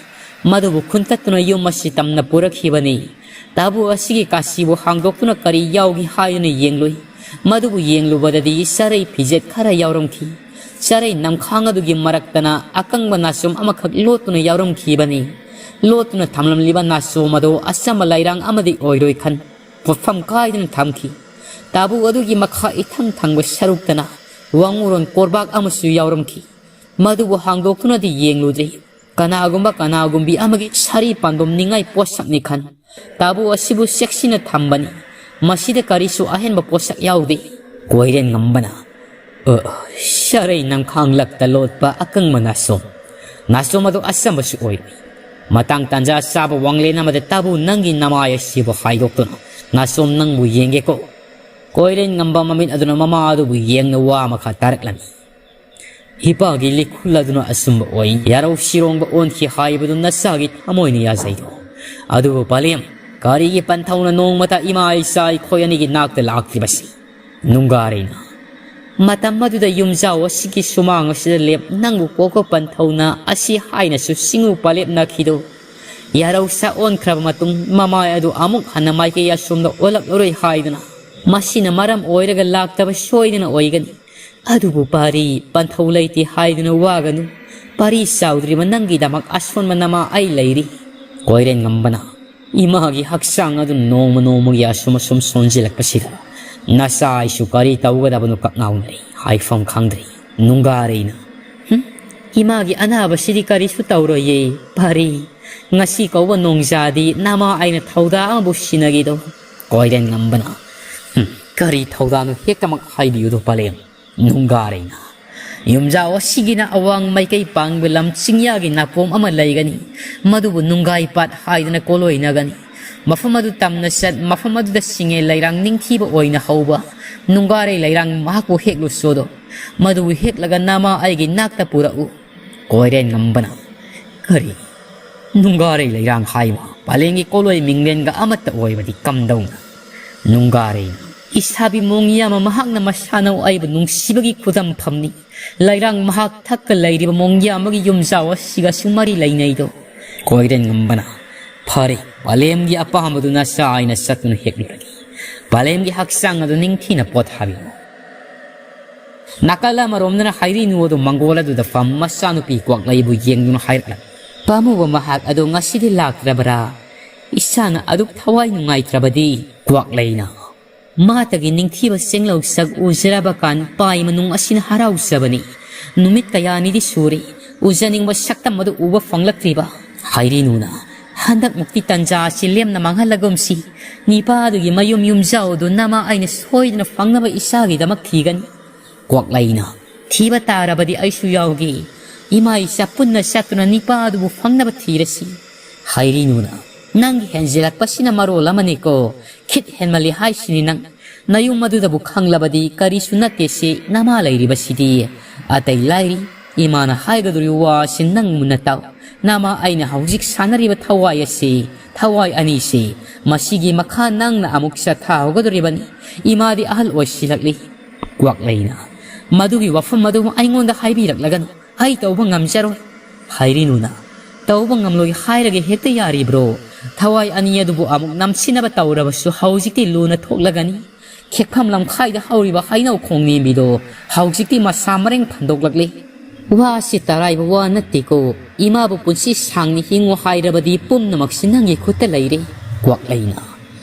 ꯃꯗꯨꯕꯨ ꯈꯨꯟꯇꯠꯇꯨꯅ ꯌꯨꯝ ꯑꯁꯤ ꯇꯝꯅ ꯄꯨꯔꯛꯈꯤꯕꯅꯤ꯫ ꯇꯥꯕꯨ ꯑꯁꯤꯒꯤ ꯀꯥꯁꯤꯕꯨ ꯍꯥꯡꯗꯣꯛꯇꯨꯅ ꯀꯔꯤ ꯌꯥꯎꯒꯦ ꯍꯥꯏꯗꯨꯅ ꯌꯦꯡꯂꯨꯏ꯫ ꯃꯗꯨꯕꯨ ꯌꯦꯡꯂꯨꯕꯗꯗꯤ ꯆꯔꯩ ꯐꯤꯖꯦꯠ ꯈꯔ ꯌꯥꯎꯔꯝꯈꯤ꯫ ꯆꯔꯩ ꯅꯝꯈꯥꯡ ꯑꯗꯨꯒꯤ ꯃꯔꯛꯇꯅ ꯑꯀꯪꯕ ꯅꯥꯆꯣꯝ ꯑꯃꯈꯛ ꯂꯣꯠꯇꯨꯅ ꯌꯥꯎꯔꯝꯈꯤꯕꯅꯤ꯫ ꯂꯣꯠꯇꯨꯅ ꯊꯝꯂꯝꯂꯤꯕ ꯅꯥꯆꯣꯝ ꯑꯗꯨ ꯑꯆꯝꯕ ꯂꯩꯔꯥꯡ ꯑꯃꯗꯤ ꯑꯣꯏꯔꯣꯏ ꯈꯟ ꯄꯣꯠꯐꯝ ꯀꯥꯏꯗꯅ ꯊꯝꯈꯤ꯫ ꯇꯥꯕꯨ ꯑꯗꯨꯒꯤ ꯃꯈꯥ ꯏꯊꯪ ꯊꯪꯕ ꯁꯔꯨꯛꯇꯅ ꯋꯥꯉꯨꯔꯣꯟ ꯀꯣꯔꯕꯥꯛ ꯑꯃꯁꯨ ꯌꯥꯎꯔꯝꯈꯤ꯫ ꯃꯗꯨꯕꯨ ꯍꯥꯡꯗꯣꯛꯇꯨꯅꯗꯤ ꯌꯦꯡꯂꯨꯗ꯭ꯔꯤ꯫ ꯀꯅꯥꯒꯨꯝꯕ ꯀꯅꯥꯒꯨꯝꯕꯤ ꯑꯃꯒꯤ ꯁꯥꯔꯤ ꯄꯥꯟꯗꯣꯝ ꯅꯤꯡꯉꯥꯏ ꯄꯣꯠꯁꯛꯅꯤ ꯈꯟ ꯇꯥꯕꯨ ꯑꯁꯤꯕꯨ ꯆꯦꯛꯁꯤꯟꯅ ꯊꯝꯕꯅꯤ꯫ ꯃꯁꯤꯗ ꯀꯔꯤꯁꯨ ꯑꯍꯦꯟꯕ ꯄꯣꯠꯁꯛ ꯌꯥꯎꯗꯦ꯫ ꯀꯣꯏꯔꯦꯟ ꯉꯝꯕꯅ, "ꯑ, ꯁꯥꯔꯩ ꯅꯝꯈꯥꯡ ꯂꯛꯇ ꯂꯣꯠꯄ ꯑꯀꯪꯕ ꯅꯥꯆꯣꯝ꯫ ꯅꯥꯆꯣꯝ ꯑꯗꯨ ꯑꯆꯝꯕꯁꯨ ꯑꯣꯏꯔꯣꯏ꯫ ꯃꯇꯥꯡ ꯇꯥꯟꯖꯥ ꯆꯥꯕ ꯋꯥꯡꯂꯦꯟ ꯑꯃꯗ ꯇꯥꯕꯨ ꯅꯪꯒꯤ ꯅꯃꯥꯏ ꯑꯁꯤꯕꯨ ꯍꯥꯏꯗꯣꯛꯇꯨꯅ ꯅꯥꯆꯣꯝ ꯅꯪꯕꯨ ꯌꯦꯡꯒꯦꯀꯣ꯫" ꯀꯣꯏꯔꯦꯟ ꯉꯝꯕ ꯃꯃꯤꯠ ꯑꯗꯨꯅ ꯃꯃꯥ ꯑꯗꯨꯕꯨ ꯌꯦꯡꯅ ꯋꯥ ꯃꯈꯥ ꯇꯥꯔꯛꯂꯝꯃꯤ꯫ "ꯏꯄꯥꯒꯤ ꯂꯤꯈꯨꯜ ꯑꯗꯨꯅ ꯑꯆꯨꯝꯕ ꯑꯣꯏ꯫ ꯌꯥꯔꯧ ꯁꯤꯔꯣꯡꯕ ꯑꯣꯟꯈꯤ ꯍꯥꯏꯕꯗꯨ ꯅꯆꯥꯒꯤ ꯊꯃꯣꯏꯅ ꯌꯥꯖꯩꯗꯣ꯫ ꯑꯗꯨꯕꯨ ꯄꯂꯦꯝ, ꯀꯔꯤꯒꯤ ꯄꯟꯊꯧꯅ ꯅꯣꯡꯃꯇ ꯏꯃꯥ ꯏꯆꯥ ꯑꯩꯈꯣꯏ ꯑꯅꯤꯒꯤ ꯅꯥꯛꯇ ꯂꯥꯛꯇ꯭ꯔꯤꯕꯁꯤ?" ꯅꯨꯡꯒꯥꯔꯩꯅ, "ꯃꯇꯝ ꯑꯗꯨꯗ ꯌꯨꯝꯖꯥꯎ ꯑꯁꯤꯒꯤ ꯁꯨꯃꯥꯡ ꯑꯁꯤꯗ ꯂꯦꯞ ꯅꯪꯕꯨ ꯀꯣꯛꯄ ꯄꯟꯊꯧꯅ ꯑꯁꯤ ꯍꯥꯏꯅꯁꯨ ꯁꯤꯡꯎ ꯄꯂꯦꯞꯅꯈꯤꯗꯣ꯫ ꯌꯥꯔꯧ ꯁꯥ ꯑꯣꯟꯈ꯭ꯔꯕ ꯃꯇꯨꯡ ꯃꯃꯥꯏ ꯑꯗꯨ ꯑꯃꯨꯛ ꯍꯟꯅ ꯃꯥꯏꯀꯩ ꯑꯁꯣꯝꯗ ꯑꯣꯜꯂꯛꯂꯔꯣꯏ ꯍꯥꯏꯗꯨꯅ ꯃꯁꯤꯅ ꯃꯔꯝ ꯑꯣꯏꯔꯒ ꯂꯥꯛꯇꯕ ꯁꯣꯏꯗꯅ ꯑꯣꯏꯒꯅꯤ꯫ ꯑꯗꯨꯕꯨ ꯄꯥꯔꯤ, ꯄꯟꯊꯧ ꯂꯩꯇꯦ ꯍꯥꯏꯗꯨꯅ ꯋꯥꯒꯅꯨ꯫ ꯄꯥꯔꯤ ꯆꯥꯎꯗ꯭ꯔꯤꯕ ꯅꯪꯒꯤꯗꯃꯛ ꯑꯁꯣꯟꯕ ꯅꯃꯥ ꯑꯩ ꯂꯩꯔꯤ꯫" ꯀꯣꯏꯔꯦꯟ ꯉꯝꯕꯅ, "ꯏꯃꯥꯒꯤ ꯍꯛꯆꯥꯡ ꯑꯗꯨ ꯅꯣꯡꯃ ꯅꯣꯡꯃꯒꯤ ꯑꯁꯨꯝ ꯑꯁꯨꯝ ꯁꯣꯟꯖꯤꯜꯂꯛꯄꯁꯤꯗ ꯅꯆꯥ ꯑꯩꯁꯨ ꯀꯔꯤ ꯇꯧꯒꯗꯕꯅꯣ ꯀꯛꯉꯥꯎꯅꯔꯦ, ꯍꯥꯏꯐꯝ ꯈꯪꯗ꯭ꯔꯦ꯫" ꯅꯨꯡꯒꯥꯔꯩꯅ, "ꯍꯨꯝ, ꯏꯃꯥꯒꯤ ꯑꯅꯥꯕꯁꯤꯗꯤ ꯀꯔꯤꯁꯨ ꯇꯧꯔꯣꯏꯌꯦ꯫ ꯄꯥꯔꯤ, ꯉꯁꯤ ꯀꯧꯕ ꯅꯣꯡꯖꯥꯗꯤ ꯅꯃꯥ ꯑꯩꯅ ꯊꯧꯗꯥ ꯑꯃꯕꯨ ꯁꯤꯟꯅꯒꯦꯗꯣ꯫" ꯀꯣꯏꯔꯦꯟ ꯉꯝꯕꯅ, "ꯍꯨꯝ, ꯀꯔꯤ ꯊꯧꯗꯥꯅꯣ ꯍꯦꯛꯇꯃꯛ ꯍꯥꯏꯕꯤꯌꯨꯗꯣ ꯄꯂꯦꯝ꯫" ꯅꯨꯡꯒꯥꯔꯩꯅ, "ꯌꯨꯝꯖꯥꯎ ꯑꯁꯤꯒꯤꯅ ꯑꯋꯥꯡ ꯃꯥꯏꯀꯩ ꯄꯥꯡꯕ ꯂꯝ ꯆꯤꯡꯌꯥꯒꯤ ꯅꯥꯄꯣꯝ ꯑꯃ ꯂꯩꯒꯅꯤ꯫ ꯃꯗꯨꯕꯨ ꯅꯨꯡꯒꯥꯏ ꯄꯥꯠ ꯍꯥꯏꯗꯨꯅ ꯀꯣꯂꯣꯏꯅꯒꯅꯤ꯫ ꯃꯐꯝ ꯑꯗꯨ ꯇꯝꯅ ꯆꯠ, ꯃꯐꯝ ꯑꯗꯨꯗ ꯁꯤꯡꯉꯦ ꯂꯩꯔꯥꯡ ꯅꯤꯡꯊꯤꯕ ꯑꯣꯏꯅ ꯍꯧꯕ ꯅꯨꯡꯒꯥꯔꯩ ꯂꯩꯔꯥꯡ ꯃꯍꯥꯛꯄꯨ ꯍꯦꯛꯂꯨꯆꯣꯗꯣ꯫ ꯃꯗꯨꯕꯨ ꯍꯦꯛꯂꯒ ꯅꯃꯥ ꯑꯩꯒꯤ ꯅꯥꯛꯇ ꯄꯨꯔꯛꯎ꯫" ꯀꯣꯏꯔꯦꯟ ꯉꯝꯕꯅ, "ꯀꯔꯤ? ꯅꯨꯡꯒꯥꯔꯩ ꯂꯩꯔꯥꯡ ꯍꯥꯏꯕ ꯄꯂꯦꯝꯒꯤ ꯀꯣꯂꯣꯏ ꯃꯤꯡꯂꯦꯟꯒ ꯑꯃꯠꯇ ꯑꯣꯏꯕꯗꯤ ꯀꯝꯗꯧꯅ?" ꯅꯨꯡꯒꯥꯔꯩꯅ, ꯏꯁꯥꯕꯤ ꯃꯣꯡꯌꯥ ꯑꯃ ꯃꯍꯥꯛꯅ ꯃꯁꯥꯅ ꯑꯩꯕꯨ ꯅꯨꯡꯁꯤꯕꯒꯤ ꯈꯨꯗꯝꯐꯝꯅꯤ꯫ ꯂꯩꯔꯥꯡ ꯃꯍꯥꯛ ꯊꯛꯀ ꯂꯩꯔꯤꯕ ꯃꯣꯡꯌꯥ ꯑꯃꯒꯤ ꯌꯨꯝꯖꯥꯎ ꯑꯁꯤꯒꯁꯨ ꯃꯔꯤ ꯂꯩꯅꯩꯗꯣ꯫ ꯀꯣꯏꯔꯦꯟ ꯉꯝꯕꯅ, "ꯐꯔꯦ, ꯄꯂꯦꯝꯒꯤ ꯑꯄꯥꯝꯕꯗꯨ ꯅꯆꯥ ꯑꯩꯅ ꯆꯠꯇꯨꯅ ꯍꯦꯛꯂꯨꯔꯒꯦ꯫ ꯄꯂꯦꯝꯒꯤ ꯍꯛꯆꯥꯡ ꯑꯗꯨ ꯅꯤꯡꯊꯤꯅ ꯄꯣꯊꯥꯕꯤꯌꯨ"꯫ ꯅꯥꯀꯜ ꯑꯃꯔꯣꯝꯗꯅ ꯍꯩꯔꯤꯅꯨ ꯑꯗꯨ ꯃꯪꯒꯣꯜ ꯑꯗꯨꯗ ꯐꯝ ꯃꯆꯥꯅꯨꯄꯤ ꯀ꯭ꯋꯥꯛꯂꯩꯕꯨ ꯌꯦꯡꯗꯨꯅ ꯍꯥꯏꯔꯛꯂꯝꯃꯤ꯫ "ꯄꯥꯝꯃꯨꯕ ꯃꯍꯥꯛ ꯑꯗꯨ ꯉꯁꯤꯗꯤ ꯂꯥꯛꯇ꯭ꯔꯕꯔꯥ? ꯏꯁꯥꯅ ꯑꯗꯨꯛ ꯊꯋꯥꯏ ꯅꯨꯡꯉꯥꯏꯇ꯭ꯔꯕꯗꯤ"꯫ ꯀ꯭ꯋꯥꯛꯂꯩꯅ, "ꯃꯥꯇꯒꯤ ꯅꯤꯡꯊꯤꯕ ꯆꯦꯡꯂꯧ ꯁꯛ ꯎꯖꯔꯕ ꯀꯥꯟ ꯄꯥꯏ ꯃꯅꯨꯡ ꯑꯁꯤꯅ ꯍꯔꯥꯎꯖꯕꯅꯤ꯫ ꯅꯨꯃꯤꯠ ꯀꯌꯥꯅꯤꯗꯤ ꯁꯨꯔꯦ ꯎꯖꯅꯤꯡꯕ ꯁꯛꯇꯝ ꯑꯗꯨ ꯎꯕ ꯐꯪꯂꯛꯇ꯭ꯔꯤꯕ"꯫ ꯍꯩꯔꯤꯅꯨꯅ, "ꯍꯟꯗꯛꯃꯨꯛꯇꯤ ꯇꯟꯖꯥ ꯑꯁꯤ ꯂꯦꯝꯅ ꯃꯥꯡꯍꯜꯂꯒꯨꯝꯁꯤ꯫ ꯅꯤꯄꯥꯗꯨꯒꯤ ꯃꯌꯨꯝ ꯌꯨꯝꯖꯥꯎꯗꯨ ꯅꯃꯥ ꯑꯩꯅ ꯁꯣꯏꯗꯅ ꯐꯪꯅꯕ ꯏꯆꯥꯒꯤꯗꯃꯛ ꯊꯤꯒꯅꯤ"꯫ ꯀ꯭ꯋꯥꯛꯂꯩꯅ, "ꯊꯤꯕ ꯇꯥꯔꯕꯗꯤ ꯑꯩꯁꯨ ꯌꯥꯎꯒꯦ꯫ ꯏꯃꯥ ꯏꯆꯥ ꯄꯨꯟꯅ ꯆꯠꯇꯨꯅ ꯅꯤꯄꯥ ꯑꯗꯨꯕꯨ ꯐꯪꯅꯕ ꯊꯤꯔꯁꯤ"꯫ ꯍꯩꯔꯤꯅꯨꯅ, "ꯅꯪꯒꯤ ꯍꯦꯟꯖꯤꯜꯂꯛꯄꯁꯤꯅ ꯃꯔꯣꯜ ꯑꯃꯅꯤꯀꯣ꯫ ꯈꯤꯠ ꯍꯦꯟꯃꯜꯂꯤ ꯍꯥꯏꯁꯤꯅꯤ ꯅꯪ꯫ ꯅꯌꯨꯝ ꯑꯗꯨꯗꯕꯨ ꯈꯪꯂꯕꯗꯤ ꯀꯔꯤꯁꯨ ꯅꯠꯇꯦꯁꯦ ꯅꯃꯥ ꯂꯩꯔꯤꯕꯁꯤꯗꯤ꯫ ꯑꯇꯩ ꯂꯥꯏꯔꯤ, ꯏꯃꯥꯅ ꯍꯥꯏꯒꯗꯧꯔꯤꯕ ꯋꯥ ꯑꯁꯤ ꯅꯪ ꯃꯨꯟꯅ ꯇꯥꯎ꯫ ꯅꯃꯥ ꯑꯩꯅ ꯍꯧꯖꯤꯛ ꯁꯥꯟꯅꯔꯤꯕ ꯊꯋꯥꯏ ꯑꯁꯤ, ꯊꯋꯥꯏ ꯑꯅꯤꯁꯤ, ꯃꯁꯤꯒꯤ ꯃꯈꯥ ꯅꯪꯅ ꯑꯃꯨꯛ ꯆꯠꯊꯍꯧꯒꯗꯧꯔꯤꯕꯅꯤ꯫ ꯏꯃꯥꯗꯤ ꯑꯍꯜ ꯑꯣꯏꯁꯤꯜꯂꯛꯂꯤ"꯫ ꯀ꯭ꯋꯥꯛꯂꯩꯅ, "ꯃꯗꯨꯒꯤ ꯋꯥꯐꯝ ꯑꯗꯨ ꯑꯩꯉꯣꯟꯗ ꯍꯥꯏꯕꯤꯔꯛꯂꯒꯅꯨ꯫ ꯑꯩ ꯇꯧꯕ ꯉꯝꯖꯔꯣꯏ"꯫ ꯍꯩꯔꯤꯅꯨꯅ, "ꯇꯧꯕ ꯉꯝꯂꯣꯏ ꯍꯥꯏꯔꯒ ꯍꯦꯛꯇ ꯌꯥꯔꯤꯕ꯭ꯔꯣ? ꯊꯋꯥꯏ ꯑꯅꯤ ꯑꯗꯨꯕꯨ ꯑꯃꯨꯛ ꯅꯝꯁꯤꯟꯅꯕ ꯇꯧꯔꯕꯁꯨ ꯍꯧꯖꯤꯛꯇꯤ ꯂꯨꯅ ꯊꯣꯛꯂꯒꯅꯤ꯫ ꯈꯦꯛꯐꯝ ꯂꯝꯈꯥꯏꯗ ꯍꯧꯔꯤꯕ ꯍꯩꯅꯧ ꯈꯣꯡ ꯅꯦꯝꯕꯤꯗꯣ ꯍꯧꯖꯤꯛꯇꯤ ꯃꯁꯥ ꯃꯔꯦꯡ ꯐꯟꯗꯣꯛꯂꯛꯂꯤ꯫ ꯋꯥꯁꯤ ꯇꯔꯥꯏꯕ ꯋꯥ ꯅꯠꯇꯦꯀꯣ꯫ ꯏꯃꯥꯕꯨ ꯄꯨꯟꯁꯤ ꯁꯥꯡꯅ ꯍꯤꯡꯉꯨ ꯍꯥꯏꯔꯕꯗꯤ ꯄꯨꯝꯅꯃꯛꯁꯤ ꯅꯪꯒꯤ ꯈꯨꯠꯇ ꯂꯩꯔꯦ"꯫ ꯀ꯭ꯋꯥꯛꯂꯩꯅ,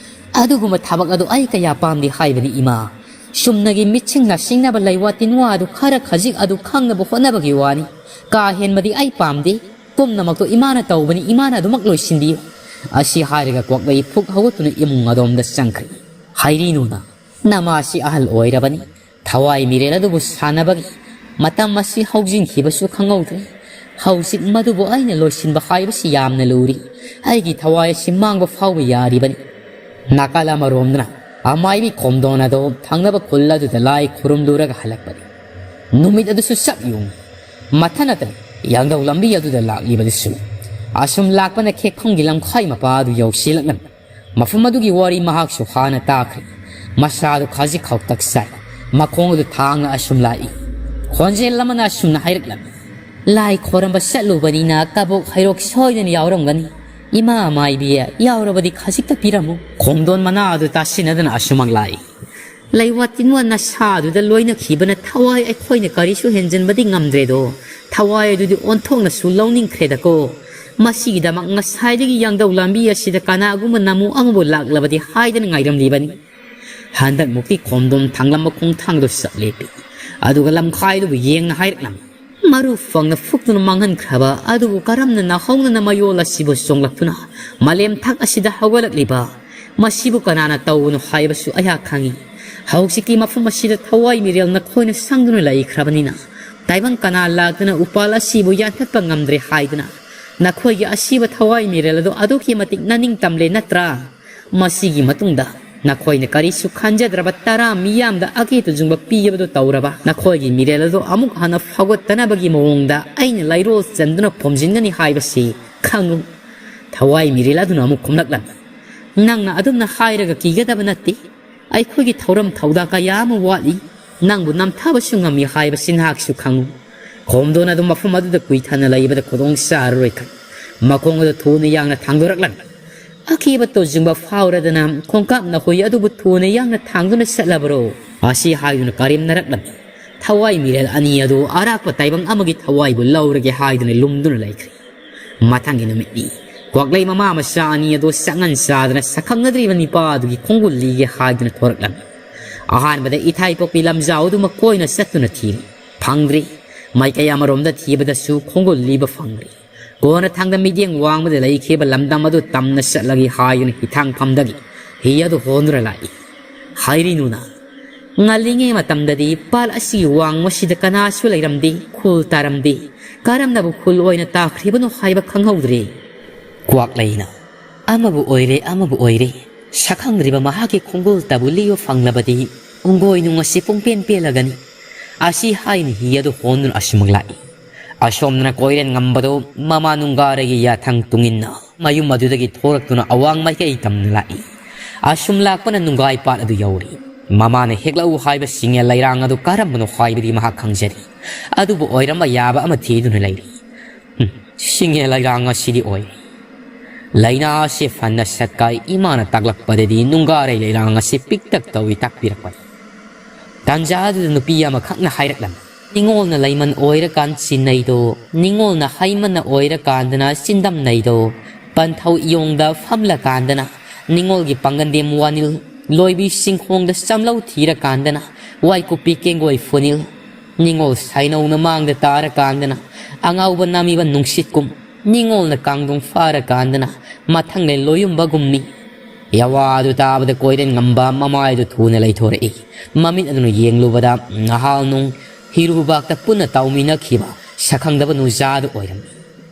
"ꯑꯗꯨꯒꯨꯝꯕ ꯊꯕꯛ ꯑꯗꯨ ꯑꯩ ꯀꯌꯥ ꯄꯥꯝꯗꯦ ꯍꯥꯏꯕꯅꯤ ꯏꯃꯥ꯫ ꯆꯨꯝꯅꯒꯤ ꯃꯤꯠꯁꯤꯡꯅ ꯁꯤꯡꯅꯕ ꯂꯩꯋꯥ ꯇꯤꯟꯋꯥ ꯑꯗꯨ ꯈꯔ ꯈꯖꯤꯛ ꯑꯗꯨ ꯈꯪꯅꯕ ꯍꯣꯠꯅꯕꯒꯤ ꯋꯥꯅꯤ꯫ ꯀꯥ ꯍꯦꯟꯕꯗꯤ ꯑꯩ ꯄꯥꯝꯗꯦ꯫ ꯄꯨꯝꯅꯃꯛꯇꯨ ꯏꯃꯥꯅ ꯇꯧꯕꯅꯤ, ꯏꯃꯥꯅ ꯑꯗꯨꯃꯛ ꯂꯣꯏꯁꯤꯟꯕꯤꯌꯨ"꯫ ꯑꯁꯤ ꯍꯥꯏꯔꯒ ꯀ꯭ꯋꯥꯛꯂꯩ ꯐꯨꯛ ꯍꯧꯒꯠꯇꯨꯅ ꯏꯃꯨꯡ ꯑꯗꯣꯝꯗ ꯆꯪꯈ꯭ꯔꯦ꯫ ꯍꯩꯔꯤꯅꯨꯅ, "ꯅꯃꯥꯁꯤ ꯑꯍꯜ ꯑꯣꯏꯔꯕꯅꯤ꯫ ꯊꯋꯥꯏ ꯃꯤꯔꯦꯜ ꯑꯗꯨꯕꯨ ꯁꯥꯟꯅꯕꯒꯤ ꯃꯇꯝ ꯑꯁꯤ ꯍꯧꯖꯤꯟꯈꯤꯕꯁꯨ ꯈꯪꯍꯧꯗ꯭ꯔꯦ꯫ ꯍꯧꯖꯤꯛ ꯃꯗꯨꯕꯨ ꯑꯩꯅ ꯂꯣꯏꯁꯤꯟꯕ ꯍꯥꯏꯕꯁꯤ ꯌꯥꯝꯅ ꯂꯨꯔꯤ꯫ ꯑꯩꯒꯤ ꯊꯋꯥꯏ ꯑꯁꯤ ꯃꯥꯡꯕ ꯐꯥꯎꯕ ꯌꯥꯔꯤꯕꯅꯤ"꯫ ꯅꯥꯀꯜ ꯑꯃꯔꯣꯝꯗꯅ ꯑꯃꯥꯏꯕꯤ ꯈꯣꯝꯗꯣꯟ ꯑꯗꯣ ꯊꯪꯅꯕ ꯈꯨꯜ ꯑꯗꯨꯗ ꯂꯥꯏ ꯈꯨꯔꯨꯝꯂꯨꯔꯒ ꯍꯜꯂꯛꯄꯅꯤ꯫ ꯅꯨꯃꯤꯠ ꯑꯗꯨꯁꯨ ꯆꯞ ꯌꯨꯡꯏ꯫ ꯃꯊ ꯅꯠꯇꯅ ꯌꯥꯡꯗꯧ ꯂꯝꯕꯤ ꯑꯗꯨꯗ ꯂꯥꯛꯂꯤꯕꯗꯨꯁꯨ꯫ ꯑꯁꯨꯝ ꯂꯥꯛꯄꯅ ꯈꯦꯛꯐꯝꯒꯤ ꯂꯝꯈꯥꯏ ꯃꯄꯥ ꯑꯗꯨ ꯌꯧꯁꯤꯜꯂꯛꯂꯝꯃꯤ꯫ ꯃꯐꯝ ꯑꯗꯨꯒꯤ ꯋꯥꯔꯤ ꯃꯍꯥꯛꯁꯨ ꯍꯥꯟꯅ ꯇꯥꯈ꯭ꯔꯦ꯫ ꯃꯁꯥꯗꯨ ꯈꯖꯤꯛ ꯈꯧꯇꯛ ꯆꯥꯏ꯫ ꯃꯈꯣꯡ ꯑꯗꯨ ꯊꯥꯡꯅ ꯑꯁꯨꯝ ꯂꯥꯛꯏ꯫ ꯈꯣꯟꯖꯦꯜ ꯑꯃꯅ ꯑꯁꯨꯝꯅ ꯍꯥꯏꯔꯛꯂꯝꯃꯤ, "ꯂꯥꯏ ꯈꯣꯏꯔꯝꯕ ꯆꯠꯂꯨꯕꯅꯤꯅ ꯀꯕꯣꯛ ꯍꯩꯔꯣꯛ ꯁꯣꯏꯗꯅ ꯌꯥꯎꯔꯝꯒꯅꯤ꯫ ꯏꯃꯥ ꯃꯥꯏꯕꯤ, ꯌꯥꯎꯔꯕꯗꯤ ꯈꯖꯤꯛꯇ ꯄꯤꯔꯝꯃꯨ"꯫ ꯈꯣꯝꯗꯣꯟ ꯃꯅꯥ ꯑꯗꯨ ꯇꯥꯁꯤꯟꯅꯗꯅ ꯑꯁꯨꯃꯛ ꯂꯥꯛꯏ꯫ "ꯂꯩꯋꯥ ꯇꯤꯟꯋꯥ ꯅꯁꯥ ꯑꯗꯨꯗ ꯂꯣꯏꯅꯈꯤꯕꯅ ꯊꯋꯥꯏ ꯑꯩꯈꯣꯏꯅ ꯀꯔꯤꯁꯨ ꯍꯦꯟꯖꯤꯟꯕꯗꯤ ꯉꯝꯗ꯭ꯔꯦꯗꯣ꯫ ꯊꯋꯥꯏ ꯑꯗꯨꯗꯤ ꯑꯣꯟꯊꯣꯛꯅꯁꯨ ꯂꯧꯅꯤꯡꯈ꯭ꯔꯦꯗꯀꯣ꯫ ꯃꯁꯤꯒꯤꯗꯃꯛ ꯉꯁꯥꯏꯗꯒꯤ ꯌꯥꯡꯗꯧ ꯂꯝꯕꯤ ꯑꯁꯤꯗ ꯀꯅꯥꯒꯨꯝꯕ ꯅꯃꯨ ꯑꯃꯕꯨ ꯂꯥꯛꯂꯕꯗꯤ ꯍꯥꯏꯗꯅ ꯉꯥꯏꯔꯝꯂꯤꯕꯅꯤ"꯫ ꯍꯟꯗꯛꯃꯨꯛꯇꯤ ꯈꯣꯝꯗꯣꯟ ꯊꯥꯡꯂꯝꯕ ꯈꯣꯡꯊꯥꯡꯗꯨ ꯆꯞ ꯂꯦꯞꯄꯤ꯫ ꯑꯗꯨꯒ ꯂꯝꯈꯥꯏꯗꯨꯕꯨ ꯌꯦꯡꯅ ꯍꯥꯏꯔꯛꯂꯝꯃꯤ, "ꯃꯔꯨ ꯐꯪꯅ ꯐꯨꯛꯇꯨꯅ ꯃꯥꯡꯍꯟꯈ꯭ꯔꯕ ꯑꯗꯨꯕꯨ ꯀꯔꯝꯅ ꯅꯥꯍꯧꯅꯅ ꯃꯌꯣꯜ ꯑꯁꯤꯕꯨ ꯆꯣꯡꯂꯛꯇꯨꯅ ꯃꯥꯂꯦꯝ ꯊꯥꯛ ꯑꯁꯤꯗ ꯍꯧꯒꯠꯂꯛꯂꯤꯕ? ꯃꯁꯤꯕꯨ ꯀꯅꯥꯅ ꯇꯧꯕꯅꯣ ꯍꯥꯏꯕꯁꯨ ꯑꯩꯍꯥꯛ ꯈꯪꯏ꯫ ꯍꯧꯖꯤꯛꯀꯤ ꯃꯐꯝ ꯑꯁꯤꯗ ꯊꯋꯥꯏ ꯃꯤꯔꯦꯜ ꯅꯈꯣꯏꯅ ꯁꯪꯗꯨꯅ ꯂꯩꯈ꯭ꯔꯕꯅꯤꯅ, ꯇꯥꯏꯕꯪ ꯀꯅꯥ ꯂꯥꯛꯇꯨꯅ ꯎꯄꯥꯜ ꯑꯁꯤꯕꯨ ꯌꯥꯟꯊꯠꯄ ꯉꯝꯗ꯭ꯔꯦ ꯍꯥꯏꯗꯨꯅ ꯅꯈꯣꯏꯒꯤ ꯑꯁꯤꯕ ꯊꯋꯥꯏ ꯃꯤꯔꯦꯜ ꯑꯗꯨ ꯑꯗꯨꯛꯀꯤ ꯃꯇꯤꯛ ꯅꯅꯤꯡ ꯇꯝꯂꯦ ꯅꯠꯇ꯭ꯔꯥ? ꯃꯁꯤꯒꯤ ꯃꯇꯨꯡꯗ ꯅꯈꯣꯏꯅ ꯀꯔꯤꯁꯨ ꯈꯟꯖꯗ꯭ꯔꯕ ꯇꯔꯥ ꯃꯤꯌꯥꯝꯗ ꯑꯀꯦ ꯇꯨꯖꯨꯡꯕ ꯄꯤꯕꯗꯨ ꯇꯧꯔꯕ ꯅꯈꯣꯏꯒꯤ ꯃꯤꯔꯦꯜ ꯑꯗꯨ ꯑꯃꯨꯛ ꯍꯟꯅ ꯐꯥꯎꯒꯠꯇꯅꯕꯒꯤ ꯃꯑꯣꯡꯗ ꯑꯩꯅ ꯂꯩꯔꯣꯜ ꯆꯟꯗꯨꯅ ꯐꯣꯝꯖꯤꯟꯒꯅꯤ ꯍꯥꯏꯕꯁꯤ ꯈꯪꯉꯨ"꯫ ꯊꯋꯥꯏ ꯃꯤꯔꯦꯜ ꯑꯗꯨꯅ ꯑꯃꯨꯛ ꯈꯨꯝꯂꯛꯂꯝꯃꯤ, "ꯅꯪꯅ ꯑꯗꯨꯝꯅ ꯍꯥꯏꯔꯒ ꯀꯤꯒꯗꯕ ꯅꯠꯇꯦ꯫ ꯑꯩꯈꯣꯏꯒꯤ ꯊꯧꯔꯝ ꯊꯧꯗꯥ ꯀꯌꯥ ꯑꯃ ꯋꯥꯠꯂꯤ꯫ ꯅꯪꯕꯨ ꯅꯝꯊꯕꯁꯨ ꯉꯝꯃꯤ ꯍꯥꯏꯕꯁꯤ ꯅꯍꯥꯛꯁꯨ ꯈꯪꯉꯨ"꯫ ꯈꯣꯝꯗꯣꯟ ꯑꯗꯨ ꯃꯐꯝ ꯑꯗꯨꯗ ꯀꯨꯏꯊꯅ ꯂꯩꯕꯗ ꯈꯨꯗꯣꯡ ꯆꯥꯔꯔꯣꯏ ꯈꯟ ꯃꯈꯣꯡ ꯑꯗꯨ ꯊꯨꯅ ꯌꯥꯡꯅ ꯊꯥꯡꯗꯣꯔꯛꯂꯝꯃꯤ꯫ ꯑꯀꯤꯕ ꯇꯨꯖꯨꯡꯕ ꯐꯥꯎꯔꯗꯅ ꯈꯣꯡꯀꯥꯞ ꯅꯥꯍꯨꯏ ꯑꯗꯨꯕꯨ ꯊꯨꯅ ꯌꯥꯡꯅ ꯊꯥꯡꯗꯨꯅ ꯆꯠꯂꯕꯔꯣ? ꯑꯁꯤ ꯍꯥꯏꯗꯨꯅ ꯀꯔꯦꯝꯅꯔꯛꯂꯝꯃꯤ꯫ ꯊꯋꯥꯏ ꯃꯤꯔꯦꯜ ꯑꯅꯤ ꯑꯗꯨ ꯑꯔꯥꯛꯄ ꯇꯥꯏꯕꯪ ꯑꯃꯒꯤ ꯊꯋꯥꯏꯕꯨ ꯂꯧꯔꯒꯦ ꯍꯥꯏꯗꯨꯅ ꯂꯨꯝꯗꯨꯅ ꯂꯩꯈ꯭ꯔꯦ꯫ ꯃꯊꯪꯒꯤ ꯅꯨꯃꯤꯠꯅꯤ꯫ ꯀ꯭ꯋꯥꯛꯂꯩ ꯃꯃꯥ ꯃꯆꯥ ꯑꯅꯤ ꯑꯗꯨ ꯆꯥꯛꯉꯟ ꯆꯥꯗꯅ ꯁꯛꯈꯪꯅꯗ꯭ꯔꯤꯕ ꯅꯤꯄꯥ ꯑꯗꯨꯒꯤ ꯈꯣꯡꯒꯨꯜ ꯂꯤꯒꯦ ꯍꯥꯏꯗꯨꯅ ꯊꯣꯔꯛꯂꯝꯃꯤ꯫ ꯑꯍꯥꯟꯕꯗ ꯏꯊꯥꯏ ꯄꯣꯛꯄꯤ ꯂꯝꯖꯥꯎ ꯑꯗꯨ ꯃꯀꯣꯏꯅ ꯆꯠꯇꯨꯅ ꯊꯤꯔꯤ꯫ ꯐꯪꯗ꯭ꯔꯤ꯫ ꯃꯥꯏꯀꯩ ꯑꯃꯔꯣꯝꯗ ꯊꯤꯕꯗꯁꯨ ꯈꯣꯡꯒꯨꯜ ꯂꯤꯕ ꯐꯪꯗ꯭ꯔꯤ꯫ ꯀꯣꯟꯅꯊꯪꯗ ꯃꯤꯠꯌꯦꯡ ꯋꯥꯡꯃꯗ ꯂꯩꯈꯤꯕ ꯂꯝꯗꯝ ꯑꯗꯨ ꯇꯝꯅ ꯆꯠꯂꯒꯦ ꯍꯥꯏꯗꯨꯅ ꯍꯤꯊꯥꯡꯐꯝꯗꯒꯤ ꯍꯤ ꯑꯗꯨ ꯍꯣꯟꯗꯨꯅ ꯂꯥꯛꯏ꯫ ꯍꯥꯏꯔꯤꯅꯨꯅ, ꯉꯜꯂꯤꯉꯩ ꯃꯇꯝꯗꯗꯤ ꯄꯥꯠ ꯑꯁꯤꯒꯤ ꯋꯥꯡꯃꯁꯤꯗ ꯀꯅꯥꯁꯨ ꯂꯩꯔꯝꯗꯦ, ꯈꯨꯜ ꯇꯥꯔꯝꯗꯦ꯫ ꯀꯔꯝꯅꯕꯨ ꯈꯨꯜ ꯑꯣꯏꯅ ꯇꯥꯈ꯭ꯔꯤꯕꯅꯣ ꯍꯥꯏꯕ ꯈꯪꯍꯧꯗ꯭ꯔꯦ꯫ ꯀ꯭ꯋꯥꯛꯂꯩꯅ, "ꯑꯃꯕꯨ ꯑꯣꯏꯔꯦ, ꯑꯃꯕꯨ ꯑꯣꯏꯔꯦ, ꯁꯛꯈꯪꯗ꯭ꯔꯤꯕ ꯃꯍꯥꯛꯀꯤ ꯈꯣꯡꯒꯨꯜꯇꯕꯨ ꯂꯤꯕ ꯐꯪꯂꯕꯗꯤ ꯎꯪꯒꯣꯏ ꯅꯨꯡ ꯑꯁꯤ ꯄꯨꯡꯄꯦꯟ ꯄꯦꯜꯂꯒꯅꯤ"꯫ ꯑꯁꯤ ꯍꯥꯏꯅ ꯍꯤ ꯑꯗꯨ ꯍꯣꯟꯗꯨꯅ ꯑꯁꯨꯃꯛ ꯂꯥꯛꯏ꯫ ꯑꯁꯣꯝꯗꯅ ꯀꯣꯏꯔꯦꯟ ꯉꯝꯕꯗꯨ ꯃꯃꯥ ꯅꯨꯡꯒꯥꯔꯒꯤ ꯌꯥꯊꯪ ꯇꯨꯡꯏꯟꯅ ꯃꯌꯨꯝ ꯑꯗꯨꯗꯒꯤ ꯊꯣꯔꯛꯇꯨꯅ ꯑꯋꯥꯡ ꯃꯥꯏꯀꯩ ꯇꯝꯅ ꯂꯥꯛꯏ꯫ ꯑꯁꯨꯝ ꯂꯥꯛꯄꯅ ꯅꯨꯡꯒꯥꯏ ꯄꯥꯠ ꯑꯗꯨ ꯌꯧꯔꯦ꯫ ꯃꯃꯥꯅ ꯍꯦꯛꯂꯛꯎ ꯍꯥꯏꯕ ꯁꯤꯡꯉꯦꯜ ꯂꯩꯔꯥꯡ ꯑꯗꯨ ꯀꯔꯝꯕꯅꯣ ꯍꯥꯏꯕꯗꯤ ꯃꯍꯥꯛ ꯈꯪꯖꯔꯤ꯫ ꯑꯗꯨꯕꯨ ꯑꯣꯏꯔꯝꯕ ꯌꯥꯕ ꯑꯃ ꯊꯤꯗꯨꯅ ꯂꯩꯔꯤ꯫ ꯍꯨꯝ, ꯁꯤꯡꯉꯦꯜ ꯂꯩꯔꯥꯡ ꯑꯁꯤꯗꯤ ꯑꯣꯏꯔꯦ꯫ ꯂꯥꯏꯅꯥ ꯑꯁꯤ ꯐꯅ ꯁꯠꯀꯥꯏ ꯏꯃꯥꯅ ꯇꯥꯛꯂꯛꯄꯗꯗꯤ ꯅꯨꯡꯒꯥꯔꯩ ꯂꯩꯔꯥꯡ ꯑꯁꯤ ꯄꯤꯛꯇꯛ ꯇꯧꯏ ꯇꯥꯛꯄꯤꯔꯛꯄꯅꯤ꯫ ꯇꯥꯟꯖꯥ ꯑꯗꯨꯗ ꯅꯨꯄꯤ ꯑꯃꯈꯛꯅ ꯍꯥꯏꯔꯛꯂꯝꯃꯤ, "ꯅꯤꯉꯣꯜꯅ ꯂꯩꯃꯟ ꯑꯣꯏꯔꯀꯥꯟ ꯆꯤꯟꯅꯩꯗꯣ, ꯅꯤꯉꯣꯜꯅ ꯍꯩꯃꯟꯅ ꯑꯣꯏꯔꯀꯥꯟꯗꯅ ꯆꯤꯟꯗꯝꯅꯩꯗꯣ, ꯄꯟꯊꯧ ꯏꯌꯣꯡꯗ ꯐꯝꯂꯀꯥꯟꯗꯅ ꯅꯤꯉꯣꯜꯒꯤ ꯄꯥꯡꯒꯟꯗꯦꯝ ꯋꯥꯅꯤꯜ, ꯂꯣꯏꯕꯤ ꯆꯤꯡꯈꯣꯡꯗ ꯆꯝꯂꯧ ꯊꯤꯔꯀꯥꯟꯗꯅ ꯋꯥꯏꯀꯨꯞꯄꯤ ꯀꯦꯡꯒꯣꯏ ꯐꯨꯅꯤꯜ, ꯅꯤꯉꯣꯜ ꯁꯥꯏꯅꯧꯅ ꯃꯥꯡꯗ ꯇꯥꯔꯀꯥꯟꯗꯅ ꯑꯉꯥꯎꯕ ꯅꯥꯃꯤꯕ ꯅꯨꯡꯁꯤꯠꯀꯨꯝ, ꯅꯤꯉꯣꯜꯅ ꯀꯥꯡꯗꯣꯡ ꯐꯥꯔꯀꯥꯟꯗꯅ ꯃꯊꯪꯂꯦꯟ ꯂꯣꯌꯨꯝꯕꯒꯨꯝꯃꯤ"꯫ ꯌꯥꯋꯥꯗꯨ ꯇꯥꯕꯗ ꯀꯣꯏꯔꯦꯟ ꯉꯝꯕ ꯃꯃꯥꯏꯗꯨ ꯊꯨꯅ ꯂꯩꯊꯣꯔꯛꯏ꯫ ꯃꯃꯤꯠ ꯑꯗꯨꯅ ꯌꯦꯡꯂꯨꯕꯗ ꯅꯍꯥꯜ ꯅꯣꯡ ꯍꯤꯔꯨꯕꯥꯛꯇ ꯄꯨꯟꯅ ꯇꯥꯎꯃꯤꯟꯅꯈꯤꯕ ꯁꯛꯈꯪꯗꯕ ꯅꯨꯖꯥꯗꯨ ꯑꯣꯏꯔꯝꯃꯤ꯫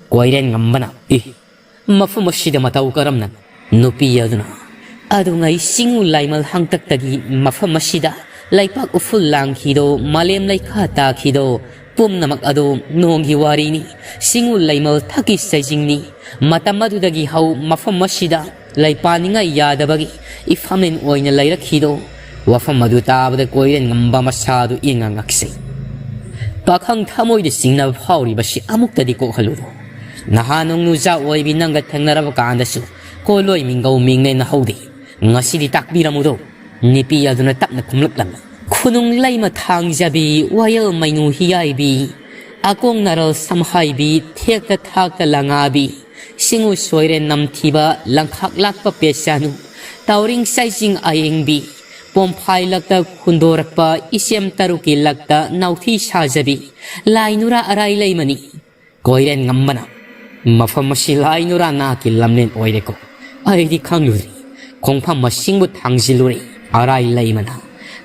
ꯀꯣꯏꯔꯦꯟ ꯉꯝꯕꯅ, "ꯏ, ꯃꯐꯝ ꯑꯁꯤꯗ ꯃꯇꯧ ꯀꯔꯝꯅ?" ꯅꯨꯄꯤ ꯑꯗꯨꯅ, "ꯑꯗꯨꯉꯩ ꯆꯤꯡꯉꯨ ꯂꯥꯏꯃꯜ ꯍꯥꯡꯇꯛꯇꯒꯤ ꯃꯐꯝ ꯑꯁꯤꯗ ꯂꯩꯄꯥꯛ ꯎꯐꯨꯜ ꯂꯥꯡꯈꯤꯗꯣ, ꯃꯥꯂꯦꯝ ꯂꯩꯈꯥ ꯇꯥꯈꯤꯗꯣ, ꯄꯨꯝꯅꯃꯛ ꯑꯗꯨ ꯅꯣꯡꯒꯤ ꯋꯥꯔꯤꯅꯤ꯫ ꯆꯤꯡꯉꯨ ꯂꯩꯃꯜ ꯊꯛꯀꯤ ꯆꯩꯖꯤꯡꯅꯤ꯫ ꯃꯇꯝ ꯑꯗꯨꯗꯒꯤ ꯍꯧ ꯃꯐꯝ ꯑꯁꯤꯗ ꯂꯩꯄꯥꯅꯤꯡꯉꯥꯏ ꯌꯥꯗꯕꯒꯤ ꯏꯐꯝꯂꯦꯟ ꯑꯣꯏꯅ ꯂꯩꯔꯛꯈꯤꯗꯣ"꯫ ꯋꯥꯐꯝ ꯑꯗꯨ ꯇꯥꯕꯗ ꯀꯣꯏꯔꯦꯟ ꯉꯝꯕ ꯃꯁꯥꯗꯨ ꯏꯉꯥ ꯉꯛꯆꯩ꯫ "ꯄꯥꯈꯪ ꯊꯃꯣꯏꯗ ꯆꯤꯡꯅꯕ ꯐꯥꯎꯔꯤꯕꯁꯤ ꯑꯃꯨꯛꯇꯗꯤ ꯀꯣꯛꯍꯜꯂꯨꯔꯣ꯫ ꯅꯍꯥꯟ ꯅꯣꯡ ꯅꯨꯖꯥ ꯑꯣꯏꯕꯤ ꯅꯪꯒ ꯊꯦꯡꯅꯔꯕ ꯀꯥꯟꯗꯁꯨ ꯀꯣꯂꯣꯏ ꯃꯤꯡꯒꯧ ꯃꯤꯡꯅꯦꯅ ꯍꯧꯗꯦ꯫ ꯉꯁꯤꯗꯤ ꯇꯥꯛꯄꯤꯔꯝꯃꯨꯗꯣ"꯫ ꯅꯨꯄꯤ ꯑꯗꯨꯅ ꯇꯞꯅ ꯈꯨꯝꯂꯛꯂꯝꯃꯤ꯫ "ꯈꯨꯅꯨꯡ ꯂꯩꯃ ꯊꯥꯡꯖꯕꯤ, ꯋꯥꯌꯦꯜ ꯃꯩꯅꯨ ꯍꯤꯌꯥꯏꯕꯤ, ꯑꯀꯣꯡ ꯅꯔꯜ ꯁꯝꯍꯥꯏꯕꯤ, ꯊꯦꯛꯇ ꯊꯥꯛꯇ ꯂꯉꯥꯕꯤ, ꯁꯤꯡꯎ ꯁꯣꯏꯔꯦ ꯅꯝꯊꯤꯕ, ꯂꯪꯈꯥꯛ ꯂꯥꯛꯄ ꯄꯦꯁꯥꯅꯨ, ꯇꯥꯎꯔꯤꯡ ꯆꯥꯏꯖꯤꯡ ꯑꯌꯦꯡꯕꯤ, ꯄꯣꯝꯐꯥꯏ ꯂꯛꯇ ꯈꯨꯟꯗꯣꯔꯛꯄ, ꯏꯆꯦꯝ ꯇꯔꯨꯛꯀꯤ ꯂꯛꯇ ꯅꯥꯎꯊꯤ ꯁꯥꯖꯕꯤ, ꯂꯥꯏ ꯅꯨꯔꯥ ꯑꯔꯥꯏ ꯂꯩꯃꯅꯤ"꯫ ꯀꯣꯏꯔꯦꯟ ꯉꯝꯕꯅ, "ꯃꯐꯝ ꯑꯁꯤ ꯂꯥꯏ ꯅꯨꯔꯥ ꯅꯥꯛꯀꯤ ꯂꯝꯂꯦꯟ ꯑꯣꯏꯔꯦꯀꯣ꯫ ꯑꯩꯗꯤ ꯈꯪꯂꯨꯗ꯭ꯔꯤ꯫ ꯈꯣꯡꯐꯝ ꯃꯁꯤꯡꯕꯨ ꯊꯥꯡꯖꯤꯜꯂꯨꯔꯦ"꯫ ꯑꯔꯥꯏ ꯂꯩꯃꯅ,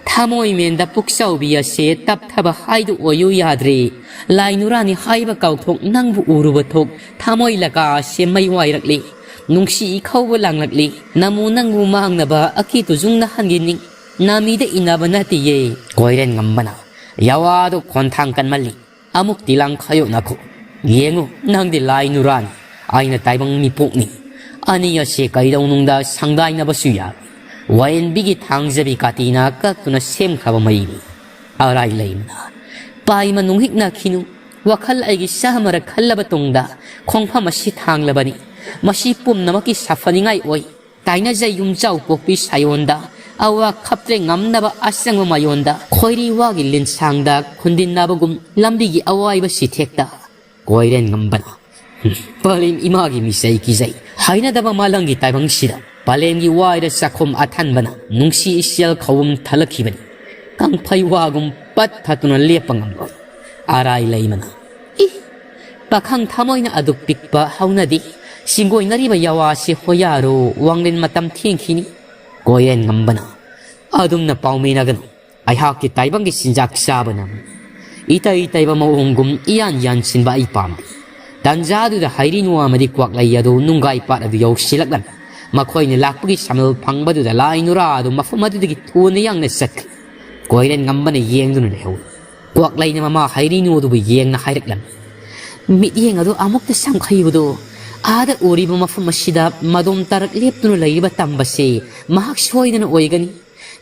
"ꯊꯃꯣꯏ ꯃꯦꯟꯗ ꯄꯨꯛꯆꯥꯎꯕꯤ ꯑꯁꯦ ꯇꯞꯊꯕ ꯍꯥꯏꯗꯨ ꯑꯣꯏꯌꯨ ꯌꯥꯗ꯭ꯔꯦ꯫ ꯂꯥꯏ ꯅꯨꯔꯥꯅꯤ ꯍꯥꯏꯕ ꯀꯥꯎꯊꯣꯛ ꯅꯪꯕꯨ ꯎꯔꯨꯕ ꯊꯣꯛ ꯊꯃꯣꯏ ꯂꯀꯥ ꯑꯁꯦ ꯃꯩ ꯋꯥꯏꯔꯛꯂꯤ꯫ ꯅꯨꯡꯁꯤ ꯏꯈꯧꯕ ꯂꯥꯡꯂꯛꯂꯤ꯫ ꯅꯃꯨ ꯅꯪꯕꯨ ꯃꯥꯡꯅꯕ ꯑꯀꯤ ꯇꯨꯖꯨꯡꯅ ꯍꯟꯒꯤꯅꯤ꯫ ꯅꯥꯃꯤꯗ ꯏꯟꯅꯕ ꯅꯠꯇꯤꯌꯦ"꯫ ꯀꯣꯏꯔꯦꯟ ꯉꯝꯕꯅ, "ꯌꯥꯋꯥꯗꯣ ꯈꯣꯟꯊꯥꯡ ꯀꯟꯃꯜꯂꯤ꯫ ꯑꯃꯨꯛꯇꯤ ꯂꯥꯡ ꯈꯥꯏꯌꯣꯛꯅꯈꯣ꯫ ꯌꯦꯡꯉꯨ, ꯅꯪꯗꯤ ꯂꯥꯏ ꯅꯨꯔꯥꯅꯤ, ꯑꯩꯅ ꯇꯥꯏꯕꯪ ꯃꯤꯄꯣꯛꯅꯤ꯫ ꯑꯅꯤ ꯑꯁꯦ ꯀꯩꯗꯧꯅꯨꯡꯗ ꯁꯪꯗꯥꯏꯅꯕꯁꯨ ꯌꯥꯔꯣꯏ꯫ ꯋꯥꯌꯦꯟꯕꯤꯒꯤ ꯊꯥꯡꯖꯕꯤ ꯀꯥꯇꯤꯅ ꯀꯛꯇꯨꯅ ꯁꯦꯝꯈ꯭ꯔꯕ ꯃꯩꯅꯤ꯫ ꯑꯔꯥꯏ ꯂꯩꯃꯅ, "ꯄꯥꯏꯃ ꯅꯨꯡꯍꯤꯛꯅꯈꯤꯅꯨ꯫ ꯋꯥꯈꯜ ꯑꯩꯒꯤ ꯁꯍꯃꯔ ꯈꯜꯂꯕ ꯇꯨꯡꯗ ꯈꯣꯡꯐꯝ ꯑꯁꯤ ꯊꯥꯡꯂꯕꯅꯤ꯫ ꯃꯁꯤ ꯄꯨꯝꯅꯃꯛꯀꯤ ꯁꯥꯐꯅꯤꯡꯉꯥꯏ ꯑꯣꯏ꯫ ꯇꯥꯏꯅꯖꯩ ꯌꯨꯝꯖꯥꯎ ꯄꯣꯛꯄꯤ ꯁꯥꯌꯣꯟꯗ, ꯑꯋꯥ ꯈꯞꯇ꯭ꯔꯦ ꯉꯝꯅꯕ ꯑꯁꯪꯕ ꯃꯌꯣꯟꯗ, ꯈꯣꯏꯔꯤ ꯋꯥꯒꯤ ꯂꯤꯟꯁꯥꯡꯗ ꯈꯨꯟꯗꯤꯟꯅꯕꯒꯨꯝ ꯂꯝꯕꯤꯒꯤ ꯑꯋꯥꯏꯕ ꯁꯤꯊꯦꯛꯇ ꯀꯣꯏꯔꯦꯟ ꯉꯝꯕꯅ, ꯄꯂꯦꯝ ꯏꯃꯥꯒꯤ ꯃꯤꯆꯩ ꯀꯤꯖꯩ꯫ ꯍꯩꯅꯗꯕ ꯃꯥꯂꯪꯒꯤ ꯇꯥꯏꯕꯪꯁꯤꯗ ꯄꯂꯦꯝꯒꯤ ꯋꯥꯏꯔ ꯆꯥꯛꯈꯨꯝ ꯑꯊꯟꯕꯅ ꯅꯨꯡꯁꯤ ꯏꯆꯦꯜ ꯈꯧꯎꯝ ꯊꯜꯂꯛꯈꯤꯕꯅꯤ꯫ ꯀꯪꯐꯩ ꯋꯥꯒꯨꯝ ꯄꯠ ꯊꯠꯇꯨꯅ ꯂꯦꯞꯄ ꯉꯝꯂꯣꯏ꯫ ꯑꯔꯥꯏ ꯂꯩꯃꯅ, ꯏ! ꯄꯥꯈꯪ ꯊꯃꯣꯏꯅ ꯑꯗꯨꯛ ꯄꯤꯛꯄ ꯍꯧꯅꯗꯦ꯫ ꯁꯤꯡꯒꯣꯏꯅꯔꯤꯕ ꯌꯥꯋꯥꯁꯤ ꯍꯣꯌꯥꯔꯣ, ꯋꯥꯡꯂꯦꯟ ꯃꯇꯝ ꯊꯦꯡꯈꯤꯅꯤ꯫ ꯀꯣꯏꯔꯦꯟ ꯉꯝꯕꯅ, ꯑꯗꯨꯝꯅ ꯄꯥꯎꯃꯤꯅꯒꯅꯨ꯫ ꯑꯩꯍꯥꯛꯀꯤ ꯇꯥꯏꯕꯪꯒꯤ ꯆꯤꯟꯖꯥꯛ ꯆꯥꯕꯅ ꯏꯇꯩ ꯇꯩꯕ ꯃꯑꯣꯡꯒꯨꯝ ꯏꯌꯥꯟ ꯌꯥꯟꯁꯤꯟꯕ ꯑꯩ ꯄꯥꯝꯗꯦ꯫ ꯇꯟꯖꯥꯗꯨꯗ ꯍꯩꯔꯤꯅꯨ ꯑꯃꯗꯤ ꯀ꯭ꯋꯥꯛꯂꯩ ꯑꯗꯨ ꯅꯨꯡꯒꯥꯏ ꯄꯥꯠ ꯑꯗꯨ ꯌꯧꯁꯤꯜꯂꯛꯂꯝꯃꯤ꯫ ꯃꯈꯣꯏꯅ ꯂꯥꯛꯄꯒꯤ ꯁꯃꯜ ꯐꯪꯕꯗꯨꯗ ꯂꯥꯏ ꯅꯨꯔꯥ ꯑꯗꯨ ꯃꯐꯝ ꯑꯗꯨꯗꯒꯤ ꯊꯨꯅ ꯌꯥꯡꯅ ꯆꯠꯈ꯭ꯔꯦ꯫ ꯀꯣꯏꯔꯦꯟ ꯉꯝꯕꯅ ꯌꯦꯡꯗꯨꯅ ꯂꯩꯍꯧꯏ꯫ ꯀ꯭ꯋꯥꯛꯂꯩꯅ ꯃꯃꯥ ꯍꯩꯔꯤꯅꯨ ꯑꯗꯨꯕꯨ ꯌꯦꯡꯅ ꯍꯥꯏꯔꯛꯂꯝꯃꯤ꯫ ꯃꯤꯠꯌꯦꯡ ꯑꯗꯨ ꯑꯃꯨꯛꯇ ꯁꯝꯈꯩꯕꯗꯨ, ꯑꯥꯗ ꯎꯔꯤꯕ ꯃꯐꯝ ꯑꯁꯤꯗ ꯃꯗꯣꯝ ꯇꯥꯔꯛ ꯂꯦꯞꯇꯨꯅ ꯂꯩꯔꯤꯕ ꯇꯝꯕꯁꯤ ꯃꯍꯥꯛ ꯁꯣꯏꯗꯅ ꯑꯣꯏꯒꯅꯤ꯫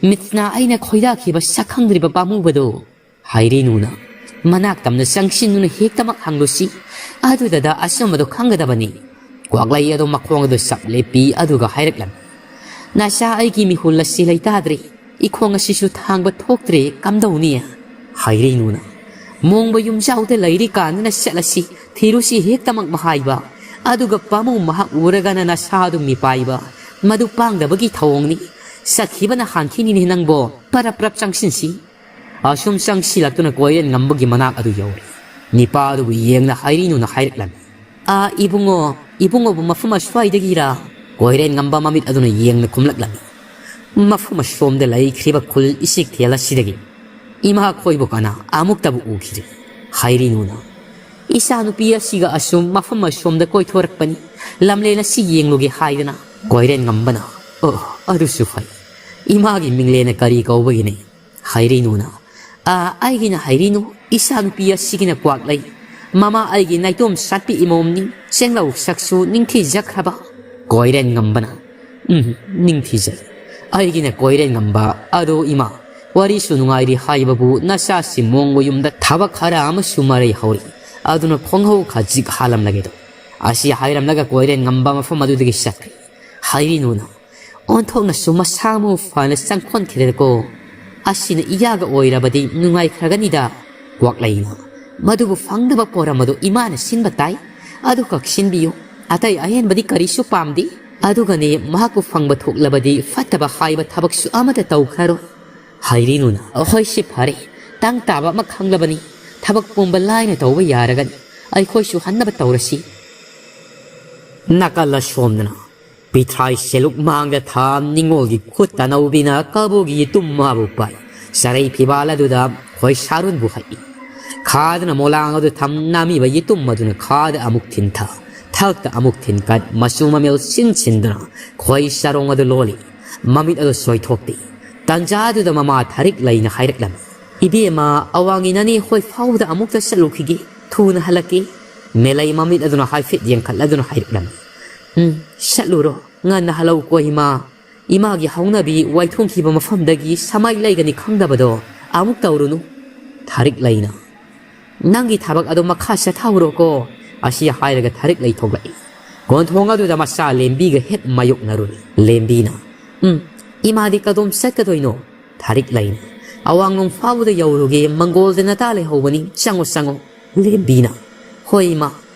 ꯃꯤꯠꯅ ꯑꯩꯅ ꯈꯣꯏꯗꯥꯈꯤꯕ ꯁꯛꯈꯪꯗ꯭ꯔꯤꯕ ꯄꯥꯝꯃꯨꯕꯗꯨ꯫ ꯍꯩꯔꯤꯅꯨꯅ ꯃꯅꯥꯛ ꯇꯝꯅ ꯆꯪꯁꯤꯟꯗꯨꯅ ꯍꯦꯛꯇꯃꯛ ꯍꯪꯂꯨꯁꯤ꯫ ꯑꯗꯨꯗꯗ ꯑꯆꯨꯝꯕꯗꯨ ꯈꯪꯒꯗꯕꯅꯤ꯫ ꯀ꯭ꯋꯥꯛꯂꯩ ꯑꯗꯨ ꯃꯈꯣꯡ ꯑꯗꯨ ꯆꯞ ꯂꯦꯞꯄꯤ, ꯑꯗꯨꯒ ꯍꯥꯏꯔꯛꯂꯝꯃꯤ, "ꯅꯆꯥ ꯑꯩꯒꯤ ꯃꯤꯍꯨꯜ ꯑꯁꯤ ꯂꯩꯇꯥꯗ꯭ꯔꯦ꯫ ꯏꯈꯣꯡ ꯑꯁꯤꯁꯨ ꯊꯥꯡꯕ ꯊꯣꯛꯇ꯭ꯔꯦ, ꯀꯝꯗꯧꯅꯤ?" ꯍꯩꯔꯤꯅꯨꯅ, "ꯃꯣꯡꯕ ꯌꯨꯝꯖꯥꯎꯗ ꯂꯩꯔꯤꯀꯥꯟꯗꯅ ꯆꯠꯂꯁꯤ, ꯊꯤꯔꯨꯁꯤ" ꯍꯦꯛꯇꯃꯛ ꯍꯥꯏꯕ꯫ ꯑꯗꯨꯒ ꯄꯥꯃꯨ ꯃꯍꯥꯛ ꯎꯔꯒꯅ ꯅꯁꯥꯗꯨ ꯃꯤꯄꯥꯏꯕ꯫ ꯃꯗꯨ ꯄꯥꯡꯗꯕꯒꯤ ꯊꯧꯑꯣꯡꯅꯤ꯫ ꯆꯠꯈꯤꯕꯅ ꯍꯥꯟꯈꯤꯅꯤꯅꯦ ꯅꯪꯕꯣ꯫ ꯄꯔꯞ ꯄꯔꯞ ꯆꯪꯁꯤꯟꯁꯤ꯫ ꯑꯁꯨꯝ ꯆꯪꯁꯤꯜꯂꯛꯇꯨꯅ ꯀꯣꯏꯔꯦꯟ ꯉꯝꯕꯒꯤ ꯃꯅꯥꯛ ꯑꯗꯨ ꯌꯧꯔꯦ꯫ ꯅꯤꯄꯥ ꯑꯗꯨꯕꯨ ꯌꯦꯡꯅ ꯍꯩꯔꯤꯅꯨꯅ ꯍꯥꯏꯔꯛꯂꯝꯃꯤ, "ꯑꯥ, ꯏꯕꯨꯡꯉꯣ, ꯏꯕꯨꯡꯉꯣꯕꯨ ꯃꯐꯝ ꯑꯁ꯭ꯋꯥꯏꯗꯒꯤꯔꯥ?" ꯀꯣꯏꯔꯦꯟ ꯉꯝꯕ ꯃꯃꯤꯠ ꯑꯗꯨꯅ ꯌꯦꯡꯅ ꯈꯨꯝꯂꯛꯂꯝꯃꯤ꯫ "ꯃꯐꯝ ꯑꯁꯣꯝꯗ ꯂꯩꯈ꯭ꯔꯤꯕ ꯈꯨꯜ ꯏꯆꯤꯛ ꯊꯦꯜ ꯑꯁꯤꯗꯒꯤ ꯏꯃꯥ ꯈꯣꯏꯕꯨ ꯀꯅꯥ ꯑꯃꯨꯛꯇꯕꯨ ꯎꯈꯤꯗ꯭ꯔꯤ꯫" ꯍꯩꯔꯤꯅꯨꯅ, "ꯏꯆꯥꯅꯨꯄꯤ ꯑꯁꯤꯒ ꯑꯁꯨꯝ ꯃꯐꯝ ꯑꯁꯣꯝꯗ ꯀꯣꯏꯊꯣꯔꯛꯄꯅꯤ, ꯂꯝꯂꯦꯟ ꯑꯁꯤ ꯌꯦꯡꯂꯨꯒꯦ ꯍꯥꯏꯗꯅ꯫" ꯀꯣꯏꯔꯦꯟ ꯉꯝꯕꯅ, "ꯑꯣ, ꯑꯗꯨꯁꯨ ꯐꯩ꯫ ꯏꯃꯥꯒꯤ ꯃꯤꯡꯂꯦꯟꯅ ꯀꯔꯤ ꯀꯧꯕꯒꯤꯅꯤ?" ꯍꯩꯔꯤꯅꯨꯅ, "ꯑꯥ, ꯑꯩꯒꯤꯅ ꯍꯩꯔꯤꯅꯨ, ꯏꯆꯥꯅꯨꯄꯤ ꯑꯁꯤꯒꯤꯅ ꯀ꯭ꯋꯥꯛꯂꯩ꯫ ꯃꯃꯥ ꯑꯩꯒꯤ ꯅꯥꯏꯇꯣꯝ ꯁꯥꯠꯄꯤ ꯏꯃꯣꯝꯅꯤ, ꯆꯦꯡꯂꯧ ꯁꯛꯁꯨ ꯅꯤꯡꯊꯤꯖꯈ꯭ꯔꯕ꯫" ꯀꯣꯏꯔꯦꯟ ꯉꯝꯕꯅ, "ꯎꯝ, ꯅꯤꯡꯊꯤꯖꯩ꯫ ꯑꯩꯒꯤꯅ ꯀꯣꯏꯔꯦꯟ ꯉꯝꯕ ꯑꯗꯣ ꯏꯃꯥ, ꯋꯥꯔꯤꯁꯨ ꯅꯨꯡꯉꯥꯏꯔꯤ ꯍꯥꯏꯕꯕꯨ ꯅꯆꯥꯁꯤ ꯃꯣꯡꯕ ꯌꯨꯝꯗ ꯊꯕꯛ ꯈꯔ ꯑꯃꯁꯨ ꯃꯔꯩ ꯍꯧꯔꯤ꯫ ꯑꯗꯨꯅ ꯈꯣꯡꯍꯧ ꯈꯖꯤꯛ ꯍꯥꯜꯂꯝꯂꯒꯦꯗꯣ꯫ ꯑꯁꯤ ꯍꯥꯏꯔꯝꯂꯒ ꯀꯣꯏꯔꯦꯟ ꯉꯝꯕ ꯃꯐꯝ ꯑꯗꯨꯗꯒꯤ ꯆꯠꯈ꯭ꯔꯦ꯫ ꯍꯥꯏꯔꯤꯅꯨꯅ ꯑꯣꯟꯊꯣꯛꯅꯁꯨ ꯃꯁꯥ ꯃꯎ ꯐꯅ ꯆꯪꯈꯣꯟꯈꯤꯗ꯭ꯔꯦꯀꯣ꯫ ꯑꯁꯤꯅ ꯏꯌꯥꯒ ꯑꯣꯏꯔꯕꯗꯤ ꯅꯨꯡꯉꯥꯏꯈ꯭ꯔꯒꯅꯤꯗ꯫ ꯀ꯭ꯋꯥꯛꯂꯩꯅ, ꯃꯗꯨꯕꯨ ꯐꯪꯅꯕ ꯄꯣꯔꯝ ꯑꯗꯨ ꯏꯃꯥꯅ ꯁꯤꯟꯕ ꯇꯥꯏ꯫ ꯑꯗꯨꯈꯛ ꯁꯤꯟꯕꯤꯌꯨ꯫ ꯑꯇꯩ ꯑꯍꯦꯟꯕꯗꯤ ꯀꯔꯤꯁꯨ ꯄꯥꯝꯗꯦ꯫ ꯑꯗꯨꯒꯅꯦ, ꯃꯍꯥꯛꯄꯨ ꯐꯪꯕ ꯊꯣꯛꯂꯕꯗꯤ ꯐꯠꯇꯕ ꯍꯥꯏꯕ ꯊꯕꯛꯁꯨ ꯑꯃꯠꯇ ꯇꯧꯈ꯭ꯔꯔꯣꯏ꯫ ꯍꯥꯏꯔꯤꯅꯨꯅ, ꯍꯣꯏ, ꯁꯤ ꯐꯔꯦ꯫ ꯇꯪ ꯇꯥꯕ ꯑꯃ ꯈꯪꯂꯕꯅꯤ꯫ ꯊꯕꯛ ꯄꯨꯝꯕ ꯂꯥꯏꯅ ꯇꯧꯕ ꯌꯥꯔꯒꯅꯤ꯫ ꯑꯩꯈꯣꯏꯁꯨ ꯍꯟꯅꯕ ꯇꯧꯔꯁꯤ꯫ ꯅꯥꯀꯜ ꯑꯁꯣꯝꯗꯅ ꯄꯤꯊ꯭ꯔꯥꯏ ꯁꯦꯂꯨꯛ ꯃꯥꯡꯗ ꯊꯥ ꯅꯤꯉꯣꯜꯒꯤ ꯈꯨꯠ ꯇꯅꯧꯕꯤꯅ ꯀꯕꯣꯒꯤ ꯌꯦꯇꯨꯝ ꯃꯥꯕꯨ ꯄꯥꯏ꯫ ꯆꯔꯩ ꯐꯤꯕꯥꯜ ꯑꯗꯨꯗ ꯈꯣꯏꯁꯥꯔꯨꯟꯕꯨ ꯍꯛꯏ꯫ ꯈꯥꯗꯅ ꯃꯣꯂꯥꯡ ꯑꯗꯨ ꯊꯝ ꯅꯥꯃꯤꯕ ꯌꯦꯇꯨꯝ ꯑꯗꯨꯅ ꯈꯥꯗ ꯑꯃꯨꯛ ꯊꯤꯟꯊ, ꯊꯛꯇ ꯑꯃꯨꯛ ꯊꯤꯟꯀꯠ, ꯃꯆꯨ ꯃꯃꯦꯜ ꯁꯤꯟ ꯁꯤꯟꯗꯨꯅ ꯈꯣꯏ ꯆꯔꯣꯡ ꯑꯗꯨ ꯂꯣꯜꯂꯤ꯫ ꯃꯃꯤꯠ ꯑꯗꯨ ꯁꯣꯏꯊꯣꯛꯇꯦ꯫ ꯇꯟꯖꯥ ꯑꯗꯨꯗ ꯃꯃꯥ ꯊꯥꯔꯤꯛ ꯂꯩꯅ ꯍꯥꯏꯔꯛꯂꯝꯃꯤ, "ꯏꯕꯦꯝꯃ, ꯑꯋꯥꯡꯒꯤ ꯅꯅꯦ ꯍꯣꯏ ꯐꯥꯎꯕꯗ ꯑꯃꯨꯛꯇ ꯆꯠꯂꯨꯈꯤꯒꯦ꯫ ꯊꯨꯅ ꯍꯜꯂꯛꯀꯦ꯫" ꯃꯦꯂꯩ ꯃꯃꯤꯠ ꯑꯗꯨꯅ ꯍꯥꯏꯐꯦꯠ ꯌꯦꯡꯈꯠꯂꯗꯨꯅ ꯍꯥꯏꯔꯛꯂꯝꯃꯤ, "ꯎꯝ, ꯆꯠꯂꯨꯔꯣ꯫ ꯉꯟꯅ ꯍꯜꯂꯛꯎꯀꯣ ꯏꯃꯥ꯫ ꯏꯃꯥꯒꯤ ꯍꯧꯅꯕꯤ ꯋꯥꯏꯊꯣꯡꯈꯤꯕ ꯃꯐꯝꯗꯒꯤ ꯁꯃꯥꯏ ꯂꯩꯒꯅꯤ ꯈꯪꯗꯕꯗꯣ ꯑꯃꯨꯛ ꯇꯧꯔꯨꯅꯨ꯫" ꯊꯥꯔꯤꯛ ꯂꯩꯅ, "ꯅꯪꯒꯤ ꯊꯕꯛ ꯑꯗꯨ ꯃꯈꯥ ꯆꯠꯊꯍꯧꯔꯣꯀꯣ꯫" ꯑꯁꯤ ꯍꯥꯏꯔꯒ ꯊꯥꯔꯤꯛ ꯂꯩ ꯊꯣꯛꯂꯛꯏ꯫ ꯀꯣꯟꯊꯣꯡ ꯑꯗꯨꯗ ꯃꯆꯥ ꯂꯦꯝꯕꯤꯒ ꯍꯦꯛ ꯃꯥꯌꯣꯛꯅꯔꯨꯔꯦ꯫ ꯂꯦꯝꯕꯤꯅ, "ꯎꯝ, ꯏꯃꯥꯗꯤ ꯀꯗꯣꯝ ꯆꯠꯀꯗꯣꯏꯅꯣ?" ꯊꯥꯔꯤꯛ ꯂꯩꯅ, "ꯑꯋꯥꯡꯂꯣꯝ ꯐꯥꯎꯕꯗ ꯌꯧꯔꯨꯒꯦ, ꯃꯪꯒꯣꯜꯗ ꯅꯇꯥ ꯂꯩꯍꯧꯕꯅꯤ, ꯆꯪꯉꯣ, ꯆꯪꯉꯣ꯫" ꯂꯦꯝꯕꯤꯅ, "ꯍꯣꯏ ꯏꯃꯥ꯫"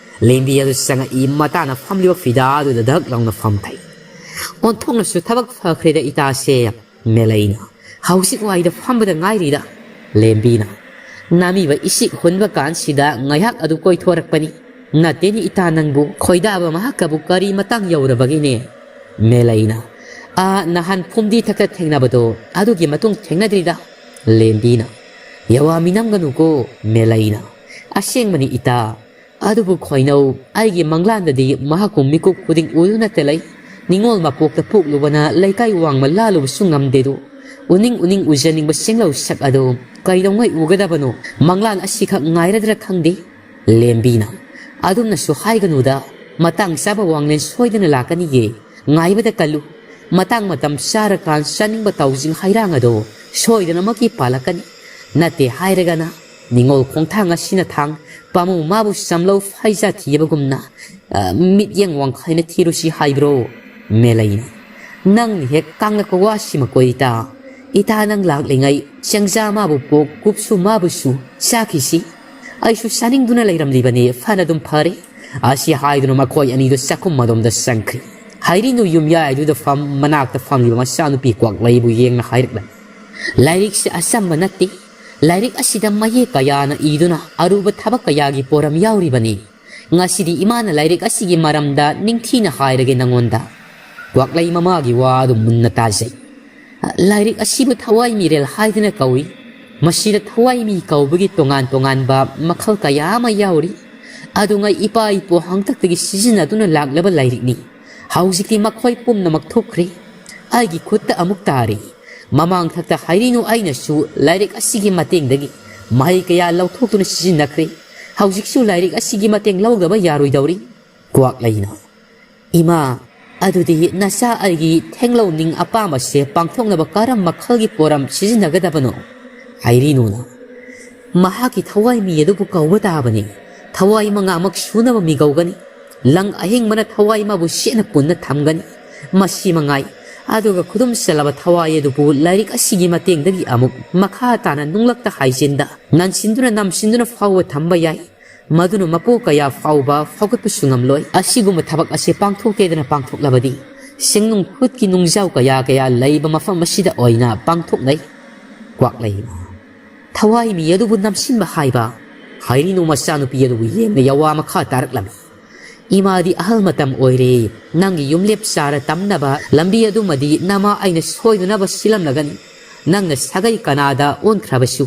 ꯂꯦꯝꯕꯤ ꯑꯗꯨ ꯆꯪꯉꯛꯏ, ꯃꯇꯥꯅ ꯐꯝꯂꯤꯕ ꯐꯤꯗꯥ ꯑꯗꯨꯗ ꯙꯛ ꯂꯥꯎꯅ ꯐꯝꯊꯩ꯫ "ꯑꯣꯟꯊꯣꯛꯅꯁꯨ ꯊꯕꯛ ꯐꯈ꯭ꯔꯦꯗ ꯏꯇꯥꯁꯦ꯫" ꯃꯦꯂꯩꯅ, "ꯍꯧꯖꯤꯛ ꯋꯥꯏꯗ ꯐꯝꯕꯗ ꯉꯥꯏꯔꯤꯗ꯫" ꯂꯦꯝꯕꯤꯅ, "ꯅꯥꯃꯤꯕ ꯏꯁꯤꯛ ꯍꯨꯟꯕ ꯀꯥꯟꯁꯤꯗ ꯉꯥꯏꯍꯥꯛ ꯑꯗꯨ ꯀꯣꯏꯊꯣꯔꯛꯄꯅꯤ꯫ ꯅꯠꯇꯦꯅꯦ ꯏꯇꯥ ꯅꯪꯕꯨ, ꯈꯣꯏꯗꯥꯕ ꯃꯍꯥꯛꯀꯕꯨ ꯀꯔꯤ ꯃꯇꯥꯡ ꯌꯧꯔꯕꯒꯦꯅꯦ?" ꯃꯦꯂꯩꯅ, "ꯑꯥ, ꯅꯍꯥꯟ ꯐꯨꯝꯗꯤ ꯊꯛꯇ ꯊꯦꯡꯅꯕꯗꯣ, ꯑꯗꯨꯒꯤ ꯃꯇꯨꯡ ꯊꯦꯡꯅꯗ꯭ꯔꯤꯗ꯫" ꯂꯦꯝꯕꯤꯅ, "ꯌꯥꯋꯥ ꯃꯤꯅꯝꯒꯅꯨꯀꯣ ꯃꯦꯂꯩꯅ꯫ ꯑꯁꯦꯡꯕꯅꯤ ꯏꯇꯥ, ꯑꯗꯨꯕꯨ ꯈꯣꯏꯅꯧ, ꯑꯩꯒꯤ ꯃꯪꯂꯥꯟꯗꯗꯤ ꯃꯍꯥꯛꯄꯨ ꯃꯤꯀꯨꯞ ꯈꯨꯗꯤꯡ ꯎꯗꯨꯅꯇ ꯂꯩ꯫ ꯅꯤꯉꯣꯜ ꯃꯄꯣꯛꯇ ꯄꯣꯛꯂꯨꯕꯅ ꯂꯩꯀꯥꯏ ꯋꯥꯡꯃ ꯂꯥꯜꯂꯨꯕꯁꯨ ꯉꯝꯗꯦꯗꯣ꯫ ꯎꯅꯤꯡ ꯎꯅꯤꯡ ꯎꯖꯅꯤꯡꯕ ꯆꯤꯡꯂꯧ ꯁꯛ ꯑꯗꯨ ꯀꯩꯗꯧꯉꯩ ꯎꯒꯗꯕꯅꯣ? ꯃꯪꯂꯥꯟ ꯑꯁꯤꯈꯛ ꯉꯥꯏꯔꯗ꯭ꯔꯥ ꯈꯪꯗꯦ꯫" ꯂꯦꯝꯕꯤꯅ, "ꯑꯗꯨꯝꯅꯁꯨ ꯍꯥꯏꯒꯅꯨꯗ, ꯃꯇꯥꯡ ꯆꯥꯕ ꯋꯥꯡꯂꯦꯟ ꯁꯣꯏꯗꯅ ꯂꯥꯛꯀꯅꯤꯌꯦ, ꯉꯥꯏꯕꯗ ꯀꯜꯂꯨ꯫" ꯃꯇꯥꯡ ꯃꯇꯝ ꯆꯥꯔꯀꯥꯟ ꯆꯥꯅꯤꯡꯕ ꯇꯧꯖꯤꯡ ꯍꯩꯔꯥꯡ ꯑꯗꯣ ꯁꯣꯏꯗꯅꯃꯛꯀꯤ ꯄꯥꯜꯂꯛꯀꯅꯤ꯫ ꯅꯠꯇꯦ ꯍꯥꯏꯔꯒꯅ ꯅꯤꯉꯣꯜ ꯈꯣꯡꯊꯥꯡ ꯑꯁꯤꯅ ꯊꯥꯡ, ꯄꯥꯃꯨ ꯃꯥꯕꯨ ꯆꯝꯂꯧ ꯐꯥꯏꯖꯥ ꯊꯤꯕꯒꯨꯝꯅ, ꯑ, ꯃꯤꯠꯌꯦꯡ ꯋꯥꯡꯈꯩꯅ ꯊꯤꯔꯨꯁꯤ ꯍꯥꯏꯕ꯭ꯔꯣ? ꯃꯦꯂꯩꯅ, ꯅꯪꯅ ꯍꯦꯛ ꯀꯥꯡꯂꯛꯄ ꯋꯥꯁꯤꯃꯀꯣ ꯏꯇꯥ꯫ ꯏꯇꯥ ꯅꯪ ꯂꯥꯛꯂꯤꯉꯩ ꯆꯦꯡꯖꯥ ꯃꯥꯕꯨ ꯄꯣꯛ, ꯀꯨꯞꯁꯨ ꯃꯥꯕꯨꯁꯨ ꯆꯥꯈꯤꯁꯤ꯫ ꯑꯩꯁꯨ ꯆꯥꯅꯤꯡꯗꯨꯅ ꯂꯩꯔꯝꯂꯤꯕꯅꯤ, ꯐꯅ ꯑꯗꯨꯝ ꯐꯔꯦ꯫ ꯑꯁꯤ ꯍꯥꯏꯗꯨꯅ ꯃꯈꯣꯏ ꯑꯅꯤꯗꯨ ꯆꯥꯛꯈꯨꯝ ꯑꯗꯣꯝꯗ ꯆꯪꯈ꯭ꯔꯦ꯫ ꯍꯩꯔꯤꯅꯨ ꯌꯨꯝꯌꯥꯏ ꯑꯗꯨꯗ ꯐꯝ, ꯃꯅꯥꯛꯇ ꯐꯝꯂꯤꯕ ꯃꯆꯥꯅꯨꯄꯤ ꯀ꯭ꯋꯥꯛꯂꯩꯕꯨ ꯌꯦꯡꯅ ꯍꯥꯏꯔꯛꯂꯝꯃꯤ꯫ ꯂꯥꯏꯔꯤꯛꯁꯦ ꯑꯆꯝꯕ ꯅꯠꯇꯦ꯫ ꯂꯥꯏꯔꯤꯛ ꯑꯁꯤꯗ ꯃꯌꯦꯛ ꯀꯌꯥꯅ ꯏꯗꯨꯅ ꯑꯔꯨꯕ ꯊꯕꯛ ꯀꯌꯥꯒꯤ ꯄꯣꯔꯝ ꯌꯥꯎꯔꯤꯕꯅꯤ꯫ ꯉꯁꯤꯗꯤ ꯏꯃꯥꯅ ꯂꯥꯏꯔꯤꯛ ꯑꯁꯤꯒꯤ ꯃꯔꯝꯗ ꯅꯤꯡꯊꯤꯅ ꯍꯥꯏꯔꯒꯦ ꯅꯉꯣꯟꯗ꯫ ꯀ꯭ꯋꯥꯛꯂꯩ ꯃꯃꯥꯒꯤ ꯋꯥ ꯑꯗꯨ ꯃꯨꯟꯅ ꯇꯥꯖꯩ꯫ ꯂꯥꯏꯔꯤꯛ ꯑꯁꯤꯕꯨ ꯊꯋꯥꯏ ꯃꯤꯔꯦꯜ ꯍꯥꯏꯗꯨꯅ ꯀꯧꯏ꯫ ꯃꯁꯤꯗ ꯊꯋꯥꯏ ꯃꯤ ꯀꯧꯕꯒꯤ ꯇꯣꯉꯥꯟ ꯇꯣꯉꯥꯟꯕ ꯃꯈꯜ ꯀꯌꯥ ꯑꯃ ꯌꯥꯎꯔꯤ꯫ ꯑꯗꯨꯉꯩ ꯏꯄꯥ ꯏꯄꯨ ꯍꯥꯛꯇꯛꯇꯒꯤ ꯁꯤꯖꯤꯟꯅꯗꯨꯅ ꯂꯥꯛꯂꯕ ꯂꯥꯏꯔꯤꯛꯅꯤ꯫ ꯍꯧꯖꯤꯛꯇꯤ ꯃꯈꯣꯏ ꯄꯨꯝꯅꯃꯛ ꯊꯣꯛꯈ꯭ꯔꯦ꯫ ꯑꯩꯒꯤ ꯈꯨꯠꯇ ꯑꯃꯨꯛ ꯇꯥꯔꯦ꯫ ꯃꯃꯥꯡꯊꯛꯇ ꯍꯥꯏꯔꯤꯅꯨ ꯑꯩꯅꯁꯨ ꯂꯥꯏꯔꯤꯛ ꯑꯁꯤꯒꯤ ꯃꯇꯦꯡꯗꯒꯤ ꯃꯍꯩ ꯀꯌꯥ ꯂꯧꯊꯣꯛꯇꯨꯅ ꯁꯤꯖꯤꯟꯅꯈ꯭ꯔꯦ꯫ ꯍꯧꯖꯤꯛꯁꯨ ꯂꯥꯏꯔꯤꯛ ꯑꯁꯤꯒꯤ ꯃꯇꯦꯡ ꯂꯧꯗꯕ ꯌꯥꯔꯣꯏꯗꯧꯔꯤ꯫ ꯀ꯭ꯋꯥꯛꯂꯩꯅ, ꯏꯃꯥ, ꯑꯗꯨꯗꯤ ꯅꯆꯥ ꯑꯩꯒꯤ ꯊꯦꯡꯂꯧꯅꯤꯡ ꯑꯄꯥꯝꯕꯁꯦ ꯄꯥꯡꯊꯣꯛꯅꯕ ꯀꯔꯝ ꯃꯈꯜꯒꯤ ꯄꯣꯔꯝ ꯁꯤꯖꯤꯟꯅꯒꯗꯕꯅꯣ? ꯍꯥꯏꯔꯤꯅꯨꯅ, ꯃꯍꯥꯛꯀꯤ ꯊꯋꯥꯏ ꯃꯤ ꯑꯗꯨꯕꯨ ꯀꯧꯕ ꯇꯥꯕꯅꯤ꯫ ꯊꯋꯥꯏ ꯃꯉꯥꯃꯛ ꯁꯨꯅꯕ ꯃꯤ ꯀꯧꯒꯅꯤ꯫ ꯂꯪ ꯑꯍꯤꯡꯕꯅ ꯊꯋꯥꯏ ꯃꯥꯕꯨ ꯁꯦꯠꯅ ꯄꯨꯟꯅ ꯊꯝꯒꯅꯤ꯫ ꯃꯁꯤ ꯃꯉꯥꯏ꯫ ꯑꯗꯨꯒ ꯈꯨꯗꯨꯝ ꯆꯜꯂꯕ ꯊꯋꯥꯏ ꯑꯗꯨꯕꯨ ꯂꯥꯏꯔꯤꯛ ꯑꯁꯤꯒꯤ ꯃꯇꯦꯡꯗꯒꯤ ꯑꯃꯨꯛ ꯃꯈꯥ ꯇꯥꯅ ꯅꯨꯡꯂꯛꯇ ꯍꯥꯏꯖꯤꯟꯗ, ꯅꯟꯁꯤꯟꯗꯨꯅ ꯅꯝꯁꯤꯟꯗꯨꯅ ꯐꯥꯎꯕ ꯊꯝꯕ ꯌꯥꯏ꯫ ꯃꯗꯨꯅ ꯃꯄꯣꯛ ꯀꯌꯥ ꯐꯥꯎꯕ ꯐꯥꯎꯒꯠꯄꯁꯨ ꯉꯝꯂꯣꯏ꯫ ꯑꯁꯤꯒꯨꯝꯕ ꯊꯕꯛ ꯑꯁꯤ ꯄꯥꯡꯊꯣꯛꯀꯦꯗꯅ ꯄꯥꯡꯊꯣꯛꯂꯕꯗꯤ ꯁꯤꯡꯅꯨꯡ ꯈꯨꯠꯀꯤ ꯅꯨꯡꯖꯥꯎ ꯀꯌꯥ ꯀꯌꯥ ꯂꯩꯕ ꯃꯐꯝ ꯑꯁꯤꯗ ꯑꯣꯏꯅ ꯄꯥꯡꯊꯣꯛꯅꯩ꯫ ꯀ꯭ꯋꯥꯛꯂꯩ, ꯊꯋꯥꯏ ꯃꯤ ꯑꯗꯨꯕꯨ ꯅꯝꯁꯤꯟꯕ ꯍꯥꯏꯕ꯫ ꯍꯥꯏꯔꯤꯅꯨ ꯃꯆꯥꯅꯨꯄꯤ ꯑꯗꯨꯕꯨ ꯌꯦꯡꯅ ꯌꯥꯋꯥ ꯃꯈꯥ ꯇꯥꯔꯛꯂꯝꯃꯤ꯫ ꯏꯃꯥꯗꯤ ꯑꯍꯜ ꯃꯇꯝ ꯑꯣꯏꯔꯦ꯫ ꯅꯪꯒꯤ ꯌꯨꯝꯂꯦꯞ ꯆꯥꯔ ꯇꯝꯅꯕ ꯂꯝꯕꯤ ꯑꯗꯨꯃꯗꯤ ꯅꯃꯥ ꯑꯩꯅ ꯁꯣꯏꯗꯅꯕ ꯁꯤꯜꯂꯝꯂꯒꯅꯤ꯫ ꯅꯪꯅ ꯁꯥꯒꯩ ꯀꯅꯥꯗ ꯑꯣꯟꯈ꯭ꯔꯕꯁꯨ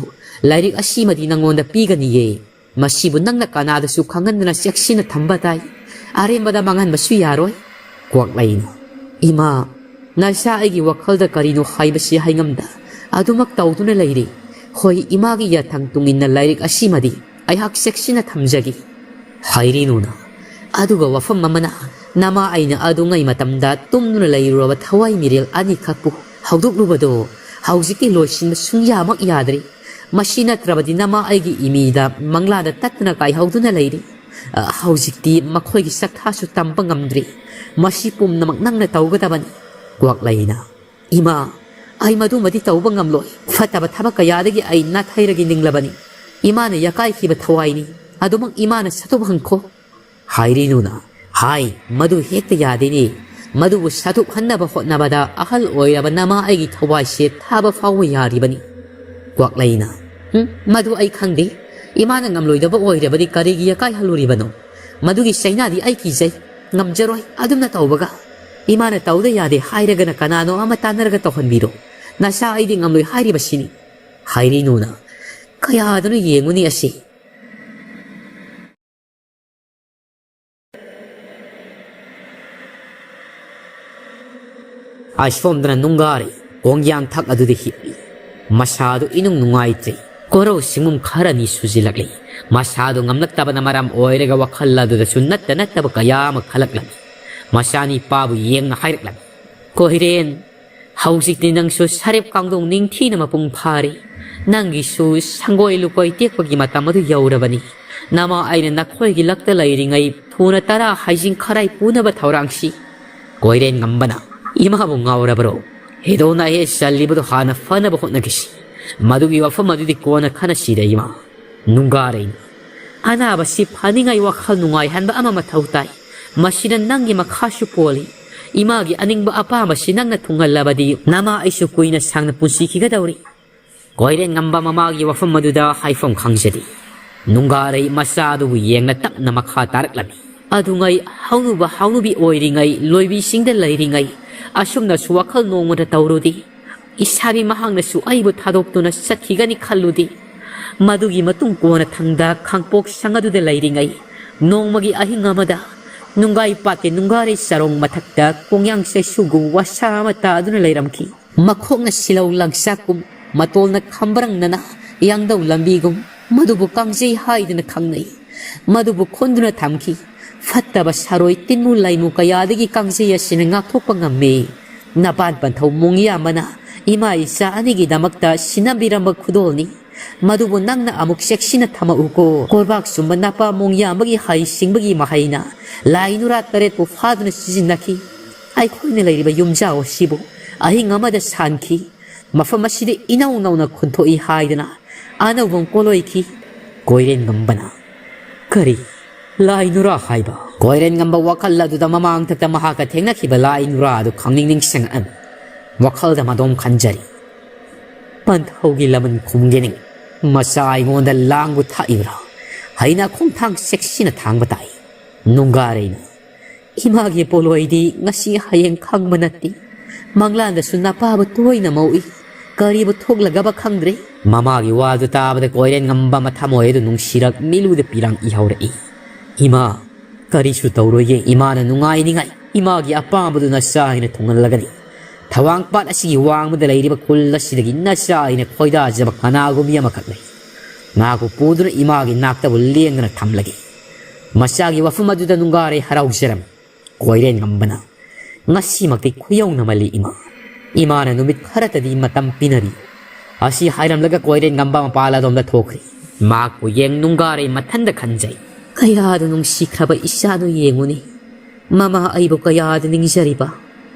ꯂꯥꯏꯔꯤꯛ ꯑꯁꯤꯃꯗꯤ ꯅꯪꯉꯣꯟꯗ ꯄꯤꯒꯅꯤꯌꯦ꯫ ꯃꯁꯤꯕꯨ ꯅꯪꯅ ꯀꯅꯥꯗꯁꯨ ꯈꯪꯍꯟꯗꯅ ꯆꯦꯛꯁꯤꯟꯅ ꯊꯝꯕ ꯇꯥꯏ꯫ ꯑꯔꯦꯝꯕꯗ ꯃꯥꯡꯍꯟꯕꯁꯨ ꯌꯥꯔꯣꯏ꯫ ꯀ꯭ꯋꯥꯛꯂꯩꯅ, ꯏꯃꯥ, ꯅꯆꯥ ꯑꯩꯒꯤ ꯋꯥꯈꯜꯗ ꯀꯔꯤꯅꯣ ꯍꯥꯏꯕꯁꯤ ꯍꯥꯏꯉꯝꯗ ꯑꯗꯨꯃꯛ ꯇꯧꯗꯨꯅ ꯂꯩꯔꯤ꯫ ꯍꯣꯏ, ꯏꯃꯥꯒꯤ ꯌꯥꯊꯪ ꯇꯨꯡꯏꯟꯅ ꯂꯥꯏꯔꯤꯛ ꯑꯁꯤꯃꯗꯤ ꯑꯩꯍꯥꯛ ꯆꯦꯛꯁꯤꯟꯅ ꯊꯝꯖꯒꯦ꯫ ꯍꯥꯏꯔꯤꯅꯨꯅ, ꯑꯗꯨꯒ ꯋꯥꯐꯝ ꯑꯃꯅ, ꯅꯃꯥ ꯑꯩꯅ ꯑꯗꯨꯉꯩ ꯃꯇꯝꯗ ꯇꯨꯝꯗꯨꯅ ꯂꯩꯔꯨꯔꯕ ꯊꯋꯥꯏ ꯃꯤꯔꯦꯜ ꯑꯅꯤꯈꯛꯄꯨ ꯍꯧꯗꯣꯛꯂꯨꯕꯗꯣ ꯍꯧꯖꯤꯛꯇꯤ ꯂꯣꯏꯁꯤꯟꯕ ꯁꯨꯡꯌꯥꯃꯛ ꯌꯥꯗ꯭ꯔꯤ꯫ ꯃꯁꯤ ꯅꯠꯇ꯭ꯔꯕꯗꯤ ꯅꯃꯥ ꯑꯩꯒꯤ ꯏꯃꯤꯗ ꯃꯪꯂꯥꯗ ꯇꯠꯇꯅ ꯀꯥꯏꯍꯧꯗꯨꯅ ꯂꯩꯔꯤ꯫ ꯑ, ꯍꯧꯖꯤꯛꯇꯤ ꯃꯈꯣꯏꯒꯤ ꯆꯥꯛꯊꯥꯁꯨ ꯇꯝꯕ ꯉꯝꯗ꯭ꯔꯤ꯫ ꯃꯁꯤ ꯄꯨꯝꯅꯃꯛ ꯅꯪꯅ ꯇꯧꯒꯗꯕꯅꯤ꯫ ꯀ꯭ꯋꯥꯛꯂꯩꯅ, ꯏꯃꯥ, ꯑꯩ ꯃꯗꯨꯃꯗꯤ ꯇꯧꯕ ꯉꯝꯂꯣꯏ꯫ ꯐꯠꯇꯕ ꯊꯕꯛ ꯀꯌꯥꯗꯒꯤ ꯑꯩ ꯅꯥꯊꯩꯔꯒ ꯅꯤꯡꯂꯕꯅꯤ꯫ ꯏꯃꯥꯅ ꯌꯥꯀꯥꯏꯈꯤꯕ ꯊꯋꯥꯏꯅꯤ꯫ ꯑꯗꯨꯃꯛ ꯏꯃꯥꯅ ꯁꯠꯇꯣꯛꯍꯟꯈꯣ꯫ ꯍꯥꯏꯔꯤꯅꯨꯅ, ꯍꯥꯏ, ꯃꯗꯨ ꯍꯦꯛꯇ ꯌꯥꯗꯦꯅꯦ꯫ ꯃꯗꯨꯕꯨ ꯁꯠꯇꯣꯛꯍꯟꯅꯕ ꯍꯣꯠꯅꯕꯗ ꯑꯍꯜ ꯑꯣꯏꯔꯕ ꯅꯃꯥ ꯑꯩꯒꯤ ꯊꯋꯥꯏꯁꯦ ꯊꯥꯕ ꯐꯥꯎꯕ ꯌꯥꯔꯤꯕꯅꯤ꯫ ꯀ꯭ꯋꯥꯛꯂꯩꯅ, ꯎꯝ, ꯃꯗꯨ ꯑꯩ ꯈꯪꯗꯦ꯫ ꯏꯃꯥꯅ ꯉꯝꯂꯣꯏꯗꯕ ꯑꯣꯏꯔꯕꯗꯤ ꯀꯔꯤꯒꯤ ꯌꯥꯀꯥꯏꯍꯜꯂꯨꯔꯤꯕꯅꯣ? ꯃꯗꯨꯒꯤ ꯆꯩꯅꯥꯗꯤ ꯑꯩ ꯀꯤꯖꯩ꯫ ꯉꯝꯖꯔꯣꯏ ꯑꯗꯨꯝꯅ ꯇꯧꯕꯒ꯫ ꯏꯃꯥꯅ ꯇꯧꯗ ꯌꯥꯗꯦ ꯍꯥꯏꯔꯒꯅ ꯀꯅꯥꯅꯣ ꯑꯃ ꯇꯥꯟꯅꯔꯒ ꯇꯧꯍꯟꯕꯤꯔꯣ꯫ ꯅꯆꯥ ꯑꯩꯗꯤ ꯉꯝꯂꯣꯏ ꯍꯥꯏꯔꯤꯕꯁꯤꯅꯤ꯫ ꯍꯥꯏꯔꯤꯅꯨꯅ, ꯀꯌꯥꯗꯅꯣ ꯌꯦꯡꯉꯨꯅꯤ ꯑꯁꯤ꯫ ꯑꯁꯣꯝꯗꯅ ꯅꯨꯡꯒꯥꯔꯤ ꯀꯣꯡꯌꯥꯟꯊꯛ ꯑꯗꯨꯗ ꯍꯤꯞꯂꯤ꯫ ꯃꯁꯥꯗꯨ ꯏꯅꯨꯡ ꯅꯨꯡꯉꯥꯏꯇ꯭ꯔꯦ꯫ ꯀꯣꯔꯧ ꯁꯤꯡꯕꯨꯝ ꯈꯔꯅꯤ ꯁꯨꯖꯤꯜꯂꯛꯂꯤ꯫ ꯃꯁꯥꯗꯨ ꯉꯝꯂꯛꯇꯕꯅ ꯃꯔꯝ ꯑꯣꯏꯔꯒ ꯋꯥꯈꯜ ꯑꯗꯨꯗꯁꯨ ꯅꯠꯇ ꯅꯠꯇꯕ ꯀꯌꯥ ꯑꯃ ꯈꯜꯂꯛꯂꯝꯃꯤ꯫ ꯃꯆꯥꯅꯤꯄꯥꯕꯨ ꯌꯦꯡꯅ ꯍꯥꯏꯔꯛꯂꯝꯃꯤ, "ꯀꯣꯏꯔꯦꯟ, ꯍꯧꯖꯤꯛꯇꯤ ꯅꯪꯁꯨ ꯁꯔꯦꯞ ꯀꯥꯡꯗꯣꯡ ꯅꯤꯡꯊꯤꯅ ꯃꯄꯨꯡ ꯐꯥꯔꯦ꯫ ꯅꯪꯒꯤꯁꯨ ꯁꯪꯒꯣꯏ ꯂꯨꯀꯣꯏ ꯇꯦꯛꯄꯒꯤ ꯃꯇꯝ ꯑꯗꯨ ꯌꯧꯔꯕꯅꯤ꯫ ꯅꯃꯥ ꯑꯩꯅ ꯅꯈꯣꯏꯒꯤ ꯂꯛꯇ ꯂꯩꯔꯤꯉꯩ ꯊꯨꯅ ꯇꯔꯥ ꯍꯩꯖꯤꯡ ꯈꯔꯥꯏ ꯄꯨꯅꯕ ꯊꯧꯔꯥꯡꯁꯤ꯫" ꯀꯣꯏꯔꯦꯟ ꯉꯝꯕꯅ, "ꯏꯃꯥꯕꯨ ꯉꯥꯎꯔꯕꯔꯣ? ꯍꯦꯗꯣꯅ ꯍꯦꯛ ꯆꯜꯂꯤꯕꯗꯨ ꯍꯥꯟꯅ ꯐꯅꯕ ꯍꯣꯠꯅꯈꯤꯁꯤ꯫ ꯃꯗꯨꯒꯤ ꯋꯥꯐꯝ ꯑꯗꯨꯗꯤ ꯀꯣꯟꯅ ꯈꯟꯅꯁꯤꯗ ꯏꯃꯥ꯫" ꯅꯨꯡꯒꯥꯔꯩꯅ, "ꯑꯅꯥꯕꯁꯤ ꯐꯅꯤꯡꯉꯥꯏ ꯋꯥꯈꯜ ꯅꯨꯡꯉꯥꯏꯍꯟꯕ ꯑꯃ ꯃꯊꯧ ꯇꯥꯏ꯫ ꯃꯁꯤꯗ ꯅꯪꯒꯤ ꯃꯈꯥꯁꯨ ꯄꯣꯜꯂꯤ꯫ ꯏꯃꯥꯒꯤ ꯑꯅꯤꯡꯕ ꯑꯄꯥꯝꯕꯁꯤ ꯅꯪꯅ ꯊꯨꯡꯍꯜꯂꯕꯗꯤ ꯅꯃꯥ ꯑꯩꯁꯨ ꯀꯨꯏꯅ ꯁꯥꯡꯅ ꯄꯨꯟꯁꯤꯈꯤꯒꯗꯧꯔꯤ꯫" ꯀꯣꯏꯔꯦꯟ ꯉꯝꯕ ꯃꯃꯥꯒꯤ ꯋꯥꯐꯝ ꯑꯗꯨꯗ ꯍꯥꯏꯐꯝ ꯈꯪꯖꯗꯦ꯫ ꯅꯨꯡꯒꯥꯔꯩ ꯃꯆꯥ ꯑꯗꯨꯕꯨ ꯌꯦꯡꯅ ꯇꯞꯅ ꯃꯈꯥ ꯇꯥꯔꯛꯂꯝꯃꯤ꯫ ꯑꯗꯨꯉꯩ ꯍꯧꯅꯨꯕ ꯍꯧꯅꯨꯕꯤ ꯑꯣꯏꯔꯤꯉꯩ, ꯂꯣꯏꯕꯤꯁꯤꯡꯗ ꯂꯩꯔꯤꯉꯩ, ꯑꯁꯨꯝꯅꯁꯨ ꯋꯥꯈꯜ ꯅꯣꯡꯃꯗ ꯇꯧꯔꯨꯗꯦ꯫ ꯏꯁꯥꯕꯤ ꯃꯍꯥꯛꯅꯁꯨ ꯑꯩꯕꯨ ꯊꯥꯗꯣꯛꯇꯨꯅ ꯆꯠꯈꯤꯒꯅꯤ ꯈꯜꯂꯨꯗꯦ꯫ ꯃꯗꯨꯒꯤ ꯃꯇꯨꯡ ꯀꯣꯟꯅ ꯊꯪꯗ ꯈꯥꯡꯄꯣꯛ ꯁꯪ ꯑꯗꯨꯗ ꯂꯩꯔꯤꯉꯩ, ꯅꯣꯡꯃꯒꯤ ꯑꯍꯤꯡ ꯑꯃꯗ ꯅꯨꯡꯒꯥꯏ ꯄꯥꯠꯀꯤ ꯅꯨꯡꯒꯥꯔꯩ ꯆꯔꯣꯡ ꯃꯊꯛꯇ ꯀꯣꯡꯌꯥꯡ ꯆꯩꯁꯨꯒꯨ ꯋꯥꯁꯥ ꯑꯃ ꯇꯥꯗꯨꯅ ꯂꯩꯔꯝꯈꯤ꯫ ꯃꯈꯣꯡꯅ ꯁꯤꯂꯧ ꯂꯪꯆꯥꯛꯀꯨꯝ, ꯃꯇꯣꯜꯅ ꯈꯝꯕ꯭ꯔꯪꯅꯅ ꯌꯥꯡꯗꯧ ꯂꯝꯕꯤꯒꯨꯝ, ꯃꯗꯨꯕꯨ ꯀꯥꯡꯖꯩ ꯍꯥꯏꯗꯨꯅ ꯈꯪꯅꯩ꯫ ꯃꯗꯨꯕꯨ ꯈꯨꯟꯗꯨꯅ ꯊꯝꯈꯤ꯫ ꯐꯠꯇꯕ ꯁꯥꯔꯣꯏ ꯇꯤꯟꯃꯨ ꯂꯩꯃꯨ ꯀꯌꯥꯗꯒꯤ ꯀꯥꯡꯖꯩ ꯑꯁꯤꯅ ꯉꯥꯛꯊꯣꯛꯄ ꯉꯝꯃꯤ꯫ ꯅꯄꯥꯟ ꯄꯟꯊꯧ ꯃꯣꯡꯌꯥꯝꯕꯅ ꯏꯃꯥ ꯏꯆꯥ ꯑꯅꯤꯒꯤꯗꯃꯛꯇ ꯁꯤꯟꯅꯕꯤꯔꯝꯕ ꯈꯨꯗꯣꯜꯅꯤ꯫ ꯃꯗꯨꯕꯨ ꯅꯪꯅ ꯑꯃꯨꯛ ꯆꯦꯛꯁꯤꯟꯅ ꯊꯝꯃꯛꯎꯀꯣ꯫ ꯀꯣꯔꯕꯥꯛ ꯆꯨꯝꯕ ꯅꯄꯥ ꯃꯣꯡꯌꯥꯝꯕꯒꯤ ꯍꯩ ꯁꯤꯡꯕꯒꯤ ꯃꯍꯩꯅ ꯂꯥꯏ ꯅꯨꯔꯥ ꯇꯔꯦꯠꯄꯨ ꯐꯥꯗꯨꯅ ꯁꯤꯖꯤꯟꯅꯈꯤ꯫ ꯑꯩꯈꯣꯏꯅ ꯂꯩꯔꯤꯕ ꯌꯨꯝꯖꯥꯎ ꯑꯁꯤꯕꯨ ꯑꯍꯤꯡ ꯑꯃꯗ ꯁꯥꯟꯈꯤ꯫ ꯃꯐꯝ ꯑꯁꯤꯗ ꯏꯅꯧ ꯅꯧꯅ ꯈꯨꯟꯊꯣꯛꯏ ꯍꯥꯏꯗꯅ ꯑꯅꯧꯕ ꯑꯃ ꯀꯣꯂꯣꯏꯈꯤ꯫ ꯀꯣꯏꯔꯦꯟ ꯉꯝꯕꯅ, "ꯀꯔꯤ? ꯂꯥꯏ ꯅꯨꯔꯥ ꯍꯥꯏꯕ?" ꯀꯣꯏꯔꯦꯟ ꯉꯝꯕ ꯋꯥꯈꯜ ꯑꯗꯨꯗ ꯃꯃꯥꯡꯊꯛꯇ ꯃꯍꯥꯛꯀ ꯊꯦꯡꯅꯈꯤꯕ ꯂꯥꯏ ꯅꯨꯔꯥ ꯑꯗꯨ ꯈꯪꯅꯤꯡ ꯅꯤꯡꯁꯤꯡꯉꯛꯑꯝꯃꯤ꯫ ꯋꯥꯈꯜꯗ ꯃꯗꯣꯝ ꯈꯟꯖꯔꯤ꯫ "ꯄꯟꯊꯧꯒꯤ ꯂꯃꯟ ꯈꯨꯝꯒꯦ ꯅꯤꯡ꯫ ꯃꯆꯥ ꯑꯩꯉꯣꯟꯗ ꯂꯥꯡꯕꯨ ꯊꯥꯛꯏꯕ꯭ꯔꯥ? ꯍꯩꯅ ꯈꯣꯡꯊꯥꯡ ꯆꯦꯛꯁꯤꯟꯅ ꯊꯥꯡꯕ ꯇꯥꯏ꯫ ꯅꯨꯡꯒꯥꯔꯩꯅ, ꯏꯃꯥꯒꯤ ꯄꯣꯂꯣꯏꯗꯤ ꯉꯁꯤ ꯍꯌꯦꯡ ꯈꯪꯕ ꯅꯠꯇꯦ꯫ ꯃꯪꯂꯥꯟꯗꯁꯨ ꯅꯄꯥꯕꯨ ꯇꯣꯏꯅ ꯃꯧꯏ꯫ ꯀꯔꯤꯕꯨ ꯊꯣꯛꯂꯒꯕ ꯈꯪꯗ꯭ꯔꯦ꯫" ꯃꯃꯥꯒꯤ ꯋꯥꯗꯨ ꯇꯥꯕꯗ ꯀꯣꯏꯔꯦꯟ ꯉꯝꯕ ꯃꯊꯃꯣꯏ ꯑꯗꯨ ꯅꯨꯡꯁꯤꯔꯛ ꯃꯤꯂꯨꯗ ꯄꯤꯔꯥꯡ ꯏꯍꯧꯔꯛꯏ꯫ "ꯏꯃꯥ, ꯀꯔꯤꯁꯨ ꯇꯧꯔꯣꯏꯌꯦ꯫ ꯏꯃꯥꯅ ꯅꯨꯡꯉꯥꯏꯅꯤꯡꯉꯥꯏ ꯏꯃꯥꯒꯤ ꯑꯄꯥꯝꯕꯗꯨ ꯅꯆꯥ ꯑꯩꯅ ꯊꯨꯡꯍꯜꯂꯒꯅꯤ꯫ ꯊꯋꯥꯡꯄꯥꯠ ꯑꯁꯤꯒꯤ ꯋꯥꯡꯃꯗ ꯂꯩꯔꯤꯕ ꯈꯨꯜ ꯑꯁꯤꯗꯒꯤ ꯅꯆꯥ ꯑꯩꯅ ꯈꯣꯏꯗꯥꯖꯕ ꯀꯅꯥꯒꯨꯝꯕꯤ ꯑꯃꯈꯛ ꯂꯩ꯫ ꯃꯍꯥꯛꯄꯨ ꯄꯨꯗꯨꯅ ꯏꯃꯥꯒꯤ ꯅꯥꯛꯇꯕꯨ ꯂꯦꯡꯗꯅ ꯊꯝꯂꯒꯦ꯫" ꯃꯆꯥꯒꯤ ꯋꯥꯐꯝ ꯑꯗꯨꯗ ꯅꯨꯡꯒꯥꯔꯩ ꯍꯔꯥꯎꯖꯔꯝꯃꯤ꯫ ꯀꯣꯏꯔꯦꯟ ꯉꯝꯕꯅ, "ꯉꯁꯤꯃꯛꯇꯤ ꯈꯨꯌꯧꯅꯃꯜꯂꯤ ꯏꯃꯥ꯫ ꯏꯃꯥꯅ ꯅꯨꯃꯤꯠ ꯈꯔꯇꯗꯤ ꯃꯇꯝ ꯄꯤꯅꯔꯤ꯫" ꯑꯁꯤ ꯍꯥꯏꯔꯝꯂꯒ ꯀꯣꯏꯔꯦꯟ ꯉꯝꯕ ꯃꯄꯥꯜ ꯑꯗꯣꯝꯗ ꯊꯣꯛꯈ꯭ꯔꯤ꯫ ꯃꯍꯥꯛꯄꯨ ꯌꯦꯡ ꯅꯨꯡꯒꯥꯔꯩ ꯃꯊꯟꯗ ꯈꯟꯖꯩ꯫ "ꯀꯌꯥꯗ ꯅꯨꯡꯁꯤꯈ꯭ꯔꯕ ꯏꯆꯥꯅꯣ ꯌꯦꯡꯉꯨꯅꯦ꯫ ꯃꯃꯥ ꯑꯩꯕꯨ ꯀꯌꯥꯗ ꯅꯤꯡꯖꯔꯤꯕ꯫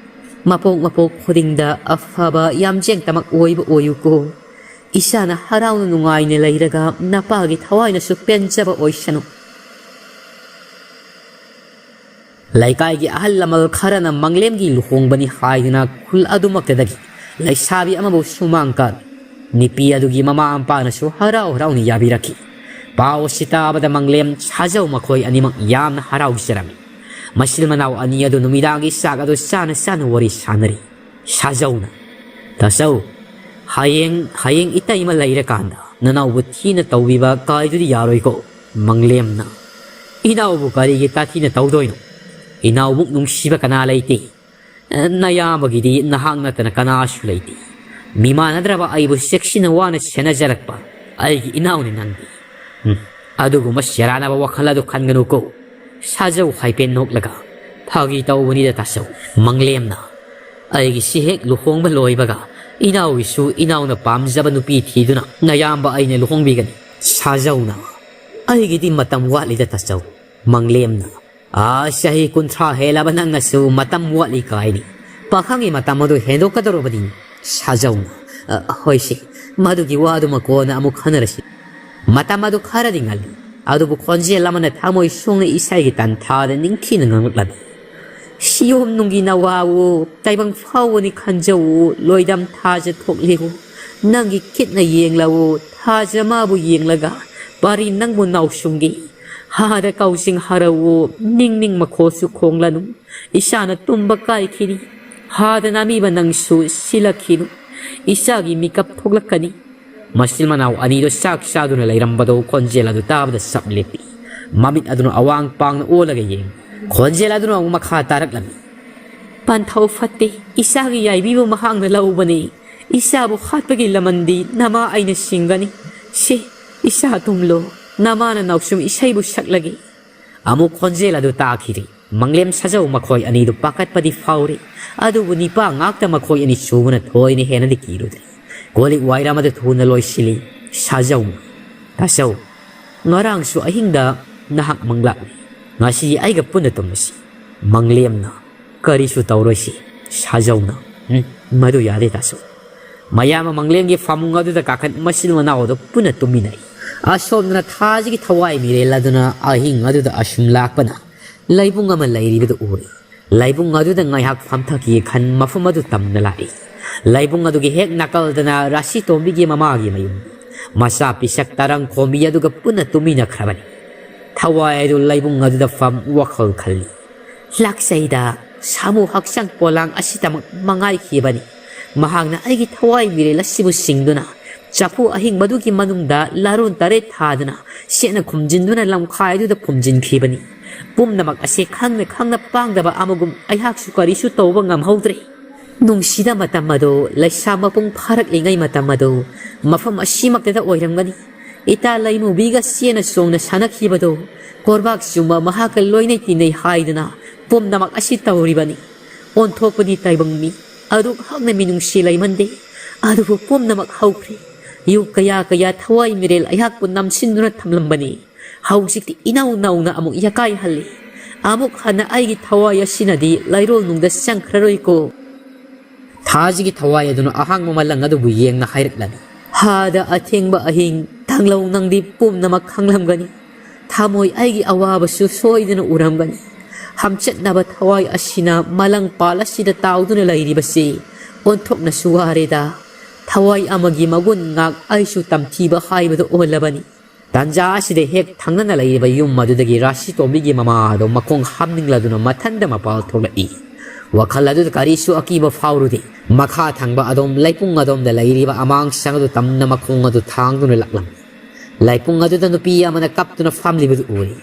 ꯃꯄꯣꯛ ꯃꯄꯣꯛ ꯈꯨꯗꯤꯡꯗ ꯑꯐꯕ ꯌꯥꯝꯖꯦꯡꯇꯃꯛ ꯑꯣꯏꯕ ꯑꯣꯏꯌꯨꯀꯣ꯫ ꯏꯆꯥꯅ ꯍꯔꯥꯎꯅ ꯅꯨꯡꯉꯥꯏꯅ ꯂꯩꯔꯒ ꯅꯄꯥꯒꯤ ꯊꯋꯥꯏꯅꯁꯨ ꯄꯦꯟꯖꯕ ꯑꯣꯏꯁꯅꯨ꯫" ꯂꯩꯀꯥꯏꯒꯤ ꯑꯍꯜ ꯂꯃꯟ ꯈꯔꯅ ꯃꯪꯂꯦꯝꯒꯤ ꯂꯨꯍꯣꯡꯕꯅꯤ ꯍꯥꯏꯗꯨꯅ ꯈꯨꯜ ꯑꯗꯨꯃꯛꯇꯗꯒꯤ ꯂꯩꯁꯥꯕꯤ ꯑꯃꯕꯨ ꯁꯨꯃꯥꯡ ꯀꯥꯔꯨꯏ꯫ ꯅꯨꯄꯤ ꯑꯗꯨꯒꯤ ꯃꯃꯥ ꯃꯄꯥꯅꯁꯨ ꯍꯔꯥꯎ ꯍꯔꯥꯎꯅ ꯌꯥꯕꯤꯔꯛꯈꯤ꯫ ꯄꯥꯎ ꯑꯁꯤ ꯇꯥꯕꯗ ꯃꯪꯂꯦꯝ ꯁꯥꯖꯧ ꯃꯈꯣꯏ ꯑꯅꯤꯃꯛ ꯌꯥꯝꯅ ꯍꯔꯥꯎꯖꯔꯝꯃꯤ꯫ ꯃꯆꯤꯟ ꯃꯅꯥꯎ ꯑꯅꯤ ꯑꯗꯨ ꯅꯨꯃꯤꯗꯥꯡꯒꯤ ꯆꯥꯛ ꯑꯗꯨ ꯆꯥꯅ ꯆꯥꯅ ꯋꯥꯔꯤ ꯁꯥꯟꯅꯔꯤ꯫ ꯁꯥꯖꯧꯅ, "ꯇꯥꯆꯧ, ꯍꯌꯦꯡ, ꯍꯌꯦꯡ ꯏꯇꯩꯃ ꯂꯩꯔꯀꯥꯟꯗ ꯅꯅꯥꯎꯕꯨ ꯊꯤꯅ ꯇꯧꯕꯤꯕ ꯀꯥꯏꯗꯨꯗꯤ ꯌꯥꯔꯣꯏꯀꯣ?" ꯃꯪꯂꯦꯝꯅ, "ꯏꯅꯥꯎꯕꯨ ꯀꯔꯤꯒꯤ ꯇꯥꯊꯤꯅ ꯇꯧꯗꯣꯏꯅꯣ? ꯏꯅꯥꯎꯃꯨꯛ ꯅꯨꯡꯁꯤꯕ ꯀꯅꯥ ꯂꯩꯇꯦ? ꯅꯌꯥꯝꯕꯒꯤꯗꯤ ꯅꯍꯥꯛ ꯅꯠꯇꯅ ꯀꯅꯥꯁꯨ ꯂꯩꯇꯦ꯫ ꯃꯤꯃꯥꯟꯅꯗ꯭ꯔꯕ ꯑꯩꯕꯨ ꯆꯦꯛꯁꯤꯟꯅ ꯋꯥꯅ ꯁꯦꯟꯅꯖꯔꯛꯄ ꯑꯩꯒꯤ ꯏꯅꯥꯎꯅꯤ ꯅꯪꯗꯤ꯫ ꯎꯝ, ꯑꯗꯨꯒꯨꯝꯕ ꯁꯦꯔꯥꯟꯅꯕ ꯋꯥꯈꯜ ꯑꯗꯨ ꯈꯟꯒꯅꯨꯀꯣ꯫ ꯁꯥꯖꯧ ꯍꯥꯏꯐꯦꯠ ꯅꯣꯛꯂꯒ, "ꯐꯥꯒꯤ ꯇꯧꯕꯅꯤꯗ ꯇꯥꯆꯧ꯫ ꯃꯪꯂꯦꯝꯅ, ꯑꯩꯒꯤꯁꯤ ꯍꯦꯛ ꯂꯨꯍꯣꯡꯕ ꯂꯣꯏꯕꯒ ꯏꯅꯥꯎꯒꯤꯁꯨ ꯏꯅꯥꯎꯅ ꯄꯥꯝꯖꯕ ꯅꯨꯄꯤ ꯊꯤꯗꯨꯅ ꯅꯌꯥꯝꯕ ꯑꯩꯅ ꯂꯨꯍꯣꯡꯕꯤꯒꯅꯤ꯫" ꯁꯥꯖꯧꯅ, "ꯑꯩꯒꯤꯗꯤ ꯃꯇꯝ ꯋꯥꯠꯂꯤꯗ ꯇꯥꯆꯧ꯫" ꯃꯪꯂꯦꯝꯅ, "ꯑꯥ, ꯆꯍꯤ ꯀꯨꯟꯊ꯭ꯔꯥ ꯍꯦꯜꯂꯕ ꯅꯪꯅꯁꯨ ꯃꯇꯝ ꯋꯥꯠꯂꯤ ꯀꯥꯏꯅꯤ꯫ ꯄꯥꯈꯪꯒꯤ ꯃꯇꯝ ꯑꯗꯨ ꯍꯦꯟꯗꯣꯛꯀꯗꯧꯔꯕꯅꯤ꯫" ꯁꯥꯖꯧꯅ, "ꯑ, ꯍꯣꯏꯁꯦ, ꯃꯗꯨꯒꯤ ꯋꯥꯗꯨꯃ ꯀꯣꯟꯅ ꯑꯃꯨꯛ ꯈꯟꯅꯔꯁꯤ꯫ ꯃꯇꯝ ꯑꯗꯨ ꯈꯔꯗꯤ ꯉꯜꯂꯤ, ꯑꯗꯨꯕꯨ ꯈꯣꯟꯖꯦꯜ ꯑꯃꯅ ꯊꯃꯣꯏ ꯁꯣꯛꯅ ꯏꯁꯥꯒꯤ ꯇꯟꯊꯥꯗ ꯅꯤꯡꯊꯤꯅ ꯉꯥꯡꯂꯛꯂꯝꯃꯤ꯫ ꯁꯤꯌꯣꯝ ꯅꯨꯡꯒꯤ ꯅꯋꯥꯋꯣ, ꯇꯥꯏꯕꯪ ꯐꯥꯎꯕꯅꯤ ꯈꯟꯖꯧꯋꯣ, ꯂꯣꯏꯗꯝ ꯊꯥꯖ ꯊꯣꯛꯂꯤꯒꯣ꯫ ꯅꯪꯒꯤ ꯈꯤꯠꯅ ꯌꯦꯡꯂꯛꯎ, ꯊꯥꯖ ꯃꯥꯕꯨ ꯌꯦꯡꯂꯒ ꯄꯥꯔꯤ ꯅꯪꯕꯨ ꯅꯥꯎꯁꯨꯝꯒꯤ꯫ ꯍꯥꯗ ꯀꯥꯎꯖꯤꯡ ꯍꯔꯧꯋꯣ, ꯅꯤꯡ ꯅꯤꯡ ꯃꯈꯣꯜꯁꯨ ꯈꯣꯡꯂꯅꯨ꯫ ꯏꯁꯥꯅ ꯇꯨꯝꯕ ꯀꯥꯏꯈꯤꯅꯤ꯫ ꯍꯥꯗ ꯅꯥꯃꯤꯕ ꯅꯪꯁꯨ ꯁꯤꯂꯛꯈꯤꯅꯨ꯫ ꯏꯆꯥꯒꯤ ꯃꯤꯀꯞ ꯊꯣꯛꯂꯛꯀꯅꯤ꯫" ꯃꯆꯤꯟ ꯃꯅꯥꯎ ꯑꯅꯤꯗꯨ ꯆꯥꯛ ꯆꯥꯗꯨꯅ ꯂꯩꯔꯝꯕꯗꯨ ꯈꯣꯟꯖꯦꯜ ꯑꯗꯨ ꯇꯥꯕꯗ ꯆꯞ ꯂꯦꯞꯄꯤ꯫ ꯃꯃꯤꯠ ꯑꯗꯨꯅ ꯑꯋꯥꯡ ꯄꯥꯡꯅ ꯑꯣꯜꯂꯒ ꯌꯦꯡꯏ꯫ ꯈꯣꯟꯖꯦꯜ ꯑꯗꯨꯅ ꯑꯃꯨꯛ ꯃꯈꯥ ꯇꯥꯔꯛꯂꯝꯃꯤ꯫ "ꯄꯟꯊꯧ ꯐꯠꯇꯦ, ꯏꯆꯥꯒꯤ ꯌꯥꯏꯕꯤꯕꯨ ꯃꯍꯥꯛꯅ ꯂꯧꯕꯅꯤ꯫ ꯏꯆꯥꯕꯨ ꯍꯥꯠꯄꯒꯤ ꯂꯃꯟꯗꯤ ꯅꯃꯥ ꯑꯩꯅ ꯁꯤꯡꯒꯅꯤ꯫ ꯁꯦ, ꯏꯆꯥ ꯇꯨꯝꯂꯣ, ꯅꯃꯥꯅ ꯅꯥꯎꯁꯨꯝ ꯏꯁꯩꯕꯨ ꯁꯛꯂꯒꯦ꯫" ꯑꯃꯨꯛ ꯈꯣꯟꯖꯦꯜ ꯑꯗꯨ ꯇꯥꯈꯤꯗꯦ꯫ ꯃꯪꯂꯦꯝ ꯁꯥꯖꯧ ꯃꯈꯣꯏ ꯑꯅꯤꯗꯨ ꯄꯥꯈꯠꯄꯗꯤ ꯐꯥꯎꯔꯤ, ꯑꯗꯨꯕꯨ ꯅꯤꯄꯥ ꯉꯥꯛꯇ ꯃꯈꯣꯏ ꯑꯅꯤ ꯁꯨꯕꯅ ꯊꯣꯏꯅ ꯍꯦꯟꯅꯗꯤ ꯀꯤꯔꯨꯗ꯭ꯔꯦ꯫ ꯀꯣꯜꯂꯤꯛ ꯋꯥꯏꯔꯝ ꯑꯗꯨ ꯊꯨꯅ ꯂꯣꯏꯁꯤꯜꯂꯤ꯫ ꯁꯥꯖꯧꯅ, "ꯇꯥꯆꯧ, ꯉꯔꯥꯡꯁꯨ ꯑꯍꯤꯡꯗ ꯅꯍꯥꯛ ꯃꯪꯂꯥꯛꯂꯤ꯫ ꯉꯁꯤꯗꯤ ꯑꯩꯒ ꯄꯨꯟꯅ ꯇꯨꯝꯂꯁꯤ꯫" ꯃꯪꯂꯦꯝꯅ, "ꯀꯔꯤꯁꯨ ꯇꯧꯔꯣꯏꯁꯤ꯫" ꯁꯥꯖꯧꯅ, "ꯎꯝ, ꯃꯗꯨ ꯌꯥꯗꯦ ꯇꯥꯆꯧ꯫" ꯃꯌꯥꯝ ꯑꯃ ꯃꯪꯂꯦꯝꯒꯤ ꯐꯃꯨꯡ ꯑꯗꯨꯗ ꯀꯥꯈꯠ ꯃꯆꯤꯟ ꯃꯅꯥꯎ ꯑꯗꯨ ꯄꯨꯟꯅ ꯇꯨꯝꯃꯤꯟꯅꯩ꯫ ꯑꯁꯣꯝꯗꯅ ꯊꯥꯖꯒꯤ ꯊꯋꯥꯏ ꯃꯤꯔꯦꯜ ꯑꯗꯨꯅ ꯑꯍꯤꯡ ꯑꯗꯨꯗ ꯑꯁꯨꯝ ꯂꯥꯛꯄꯅ ꯂꯩꯕꯨꯡ ꯑꯃ ꯂꯩꯔꯤꯕꯗꯨ ꯎꯔꯦ꯫ ꯂꯩꯕꯨꯡ ꯑꯗꯨꯗ ꯉꯥꯏꯍꯥꯛ ꯐꯝꯊꯈꯤ ꯈꯟ ꯃꯐꯝ ꯑꯗꯨ ꯇꯝꯅ ꯂꯥꯛꯏ꯫ ꯂꯩꯕꯨꯡ ꯑꯗꯨꯒꯤ ꯍꯦꯛ ꯅꯥꯀꯜꯗꯅ ꯔꯥꯁꯤ ꯇꯣꯝꯕꯤꯒꯤ ꯃꯃꯥꯒꯤ ꯃꯌꯨꯝ꯫ ꯃꯆꯥ ꯄꯤꯁꯛ ꯇꯔꯪ ꯈꯣꯝꯕꯤ ꯑꯗꯨꯒ ꯄꯨꯟꯅ ꯇꯨꯝꯃꯤꯟꯅꯈ꯭ꯔꯕꯅꯤ꯫ ꯊꯋꯥꯏ ꯑꯗꯨ ꯂꯩꯕꯨꯡ ꯑꯗꯨꯗ ꯐꯝ ꯋꯥꯈꯜ ꯈꯜꯂꯤ꯫ ꯂꯥꯛꯆꯩꯗ, ꯁꯥꯃꯨ ꯍꯛꯆꯥꯡ ꯄꯣꯂꯥꯡ ꯑꯁꯤꯗꯃꯛ ꯃꯉꯥꯏꯈꯤꯕꯅꯤ꯫ ꯃꯍꯥꯛꯅ ꯑꯩꯒꯤ ꯊꯋꯥꯏ ꯃꯤꯔꯦꯜ ꯑꯁꯤꯕꯨ ꯁꯤꯡꯗꯨꯅ ꯆꯐꯨ ꯑꯍꯤꯡꯕꯗꯨꯒꯤ ꯃꯅꯨꯡꯗ ꯂꯥꯔꯣꯟ ꯇꯔꯦꯠ ꯊꯥꯗꯨꯅ ꯆꯦꯠꯅ ꯈꯨꯝꯖꯤꯟꯗꯨꯅ ꯂꯝꯈꯥꯏ ꯑꯗꯨꯗ ꯐꯨꯝꯖꯤꯟꯈꯤꯕꯅꯤ꯫ ꯄꯨꯝꯅꯃꯛ ꯑꯁꯤ ꯈꯪꯅ ꯈꯪꯅ ꯄꯥꯡꯗꯕ ꯑꯃꯒꯨꯝ ꯑꯩꯍꯥꯛꯁꯨ ꯀꯔꯤꯁꯨ ꯇꯧꯕ ꯉꯝꯍꯧꯗ꯭ꯔꯦ꯫ ꯅꯨꯡꯁꯤꯗ ꯃꯇꯝ ꯑꯗꯨ, ꯂꯩꯁꯥ ꯃꯄꯨꯡ ꯐꯥꯔꯛꯂꯤꯉꯩ ꯃꯇꯝ ꯑꯗꯨ ꯃꯐꯝ ꯑꯁꯤꯃꯛꯇꯗ ꯑꯣꯏꯔꯝꯒꯅꯤ꯫ ꯏꯇꯥ ꯂꯩꯃꯨꯕꯤꯒ ꯆꯦꯟꯅ ꯆꯣꯡꯅ ꯁꯥꯟꯅꯈꯤꯕꯗꯣ ꯀꯣꯔꯕꯥꯛ ꯆꯨꯝꯕ ꯃꯍꯥꯛꯀ ꯂꯣꯏꯅꯩ ꯇꯤꯟꯅꯩ ꯍꯥꯏꯗꯅ ꯄꯨꯝꯅꯃꯛ ꯑꯁꯤ ꯇꯧꯔꯤꯕꯅꯤ꯫ ꯑꯣꯟꯊꯣꯛꯄꯗꯤ ꯇꯥꯏꯕꯪ ꯃꯤ꯫ ꯑꯗꯨꯛ ꯍꯛꯅ ꯃꯤꯅꯨꯡꯁꯤ ꯂꯩꯃꯟꯗꯦ꯫ ꯑꯗꯨꯕꯨ ꯄꯨꯝꯅꯃꯛ ꯍꯧꯈ꯭ꯔꯦ꯫ ꯌꯨ ꯀꯌꯥ ꯀꯌꯥ ꯊꯋꯥꯏ ꯃꯤꯔꯦꯜ ꯑꯩꯍꯥꯛꯄꯨ ꯅꯝꯁꯤꯟꯗꯨꯅ ꯊꯝꯂꯝꯕꯅꯤ꯫ ꯍꯧꯖꯤꯛꯇꯤ ꯏꯅꯧ ꯅꯧꯅ ꯑꯃꯨꯛ ꯌꯥꯀꯥꯏꯍꯜꯂꯤ꯫ ꯑꯃꯨꯛ ꯍꯟꯅ ꯑꯩꯒꯤ ꯊꯋꯥꯏ ꯑꯁꯤꯅꯗꯤ ꯂꯩꯔꯣꯜ ꯅꯨꯡꯗ ꯆꯪꯈ꯭ꯔꯔꯣꯏꯀꯣ꯫ ꯊꯥꯖꯒꯤ ꯊꯋꯥꯏ ꯑꯗꯨꯅ ꯑꯍꯥꯡꯕ ꯃꯂꯪ ꯑꯗꯨꯕꯨ ꯌꯦꯡꯅ ꯍꯥꯏꯔꯛꯂꯝꯃꯤ꯫ ꯍꯥꯗ ꯑꯊꯦꯡꯕ ꯑꯍꯤꯡ ꯊꯥꯡꯂꯧ ꯅꯪꯗꯤ ꯄꯨꯝꯅꯃꯛ ꯈꯪꯂꯝꯒꯅꯤ꯫ ꯊꯃꯣꯏ ꯑꯩꯒꯤ ꯑꯋꯥꯕꯁꯨ ꯁꯣꯏꯗꯅ ꯎꯔꯝꯒꯅꯤ꯫ ꯍꯝꯆꯠꯅꯕ ꯊꯋꯥꯏ ꯑꯁꯤꯅ ꯃꯂꯪ ꯄꯥꯜ ꯑꯁꯤꯗ ꯇꯥꯎꯗꯨꯅ ꯂꯩꯔꯤꯕꯁꯤ ꯑꯣꯟꯊꯣꯛꯅꯁꯨ ꯋꯥꯔꯦꯗ꯫ ꯊꯋꯥꯏ ꯑꯃꯒꯤ ꯃꯒꯨꯟ ꯉꯥꯛ ꯑꯩꯁꯨ ꯇꯝꯊꯤꯕ ꯍꯥꯏꯕꯗꯨ ꯑꯣꯜꯂꯕꯅꯤ꯫ ꯇꯥꯟꯖꯥ ꯑꯁꯤꯗ ꯍꯦꯛ ꯊꯪꯅꯅ ꯂꯩꯔꯤꯕ ꯌꯨꯝ ꯑꯗꯨꯗꯒꯤ ꯔꯥꯁꯤ ꯇꯣꯝꯕꯤꯒꯤ ꯃꯃꯥ ꯑꯗꯣ ꯃꯈꯣꯡ ꯍꯥꯝꯅꯤꯡꯂꯗꯨꯅ ꯃꯊꯟꯗ ꯃꯄꯥꯜ ꯊꯣꯛꯂꯛꯏ꯫ ꯋꯥꯈꯜ ꯑꯗꯨꯗ ꯀꯔꯤꯁꯨ ꯑꯀꯤꯕ ꯐꯥꯎꯔꯨꯗꯦ꯫ ꯃꯈꯥ ꯊꯪꯕ ꯑꯗꯣꯝ ꯂꯩꯄꯨꯡ ꯑꯗꯣꯝꯗ ꯂꯩꯔꯤꯕ ꯑꯃꯥꯡꯁꯪ ꯑꯗꯨ ꯇꯝꯅ ꯃꯈꯣꯡ ꯑꯗꯨ ꯊꯥꯡꯗꯨꯅ ꯂꯥꯛꯂꯝꯃꯤ꯫ ꯂꯩꯄꯨꯡ ꯑꯗꯨꯗ ꯅꯨꯄꯤ ꯑꯃꯅ ꯀꯞꯇꯨꯅ ꯐꯝꯂꯤꯕꯗꯨ ꯎꯔꯤ꯫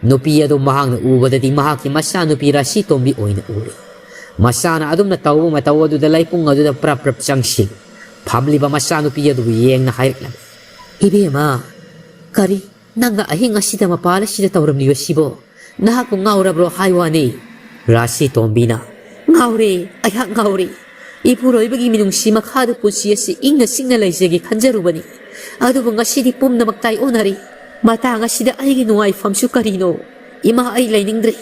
ꯅꯨꯄꯤ ꯑꯗꯨ ꯃꯍꯥꯛꯅ ꯎꯕꯗꯗꯤ ꯃꯍꯥꯛꯀꯤ ꯃꯆꯥꯅꯨꯄꯤ ꯔꯥꯁꯤ ꯇꯣꯝꯕꯤ ꯑꯣꯏꯅ ꯎꯔꯤ꯫ ꯃꯆꯥꯅ ꯑꯗꯨꯝꯅ ꯇꯧꯕ ꯃꯇꯧ ꯑꯗꯨꯗ ꯂꯩꯄꯨꯡ ꯑꯗꯨꯗ ꯄ꯭ꯔꯞ ꯄ꯭ꯔꯞ ꯆꯪꯁꯤ꯫ ꯐꯝꯂꯤꯕ ꯃꯆꯥꯅꯨꯄꯤ ꯑꯗꯨꯕꯨ ꯌꯦꯡꯅ ꯍꯥꯏꯔꯛꯂꯝꯃꯤ꯫ ꯏꯕꯦꯝꯃ, ꯀꯔꯤ? ꯅꯪꯅ ꯑꯍꯤꯡ ꯑꯁꯤꯗ ꯃꯄꯥꯜ ꯑꯁꯤꯗ ꯇꯧꯔꯝꯂꯤꯕꯁꯤꯕꯣ? ꯅꯍꯥꯛꯄꯨ ꯉꯥꯎꯔꯕ꯭ꯔꯣ ꯍꯥꯏ ꯋꯥꯅꯤ? ꯔꯥꯁꯤ ꯇꯣꯝꯕꯤꯅ, ꯉꯥꯎꯔꯦ, ꯑꯩꯍꯥꯛ ꯉꯥꯎꯔꯦ꯫ ꯏꯄꯨꯔꯣꯏꯕꯒꯤ ꯃꯤꯅꯨꯡꯁꯤ ꯃꯈꯥꯗ ꯄꯨꯟꯁꯤ ꯑꯁꯤ ꯏꯪꯅ ꯆꯤꯛꯅ ꯂꯩꯖꯒꯦ ꯈꯟꯖꯔꯨꯕꯅꯤ꯫ ꯑꯗꯨꯕꯨ ꯉꯁꯤꯗꯤ ꯄꯨꯝꯅꯃꯛ ꯇꯥꯏꯑꯣꯟꯅꯔꯦ꯫ ꯃꯇꯥꯡ ꯑꯁꯤꯗ ꯑꯩꯒꯤ ꯅꯨꯡꯉꯥꯏꯐꯝꯁꯨ ꯀꯔꯤꯅꯣ? ꯏꯃꯥ, ꯑꯩ ꯂꯩꯅꯤꯡꯗ꯭ꯔꯦ꯫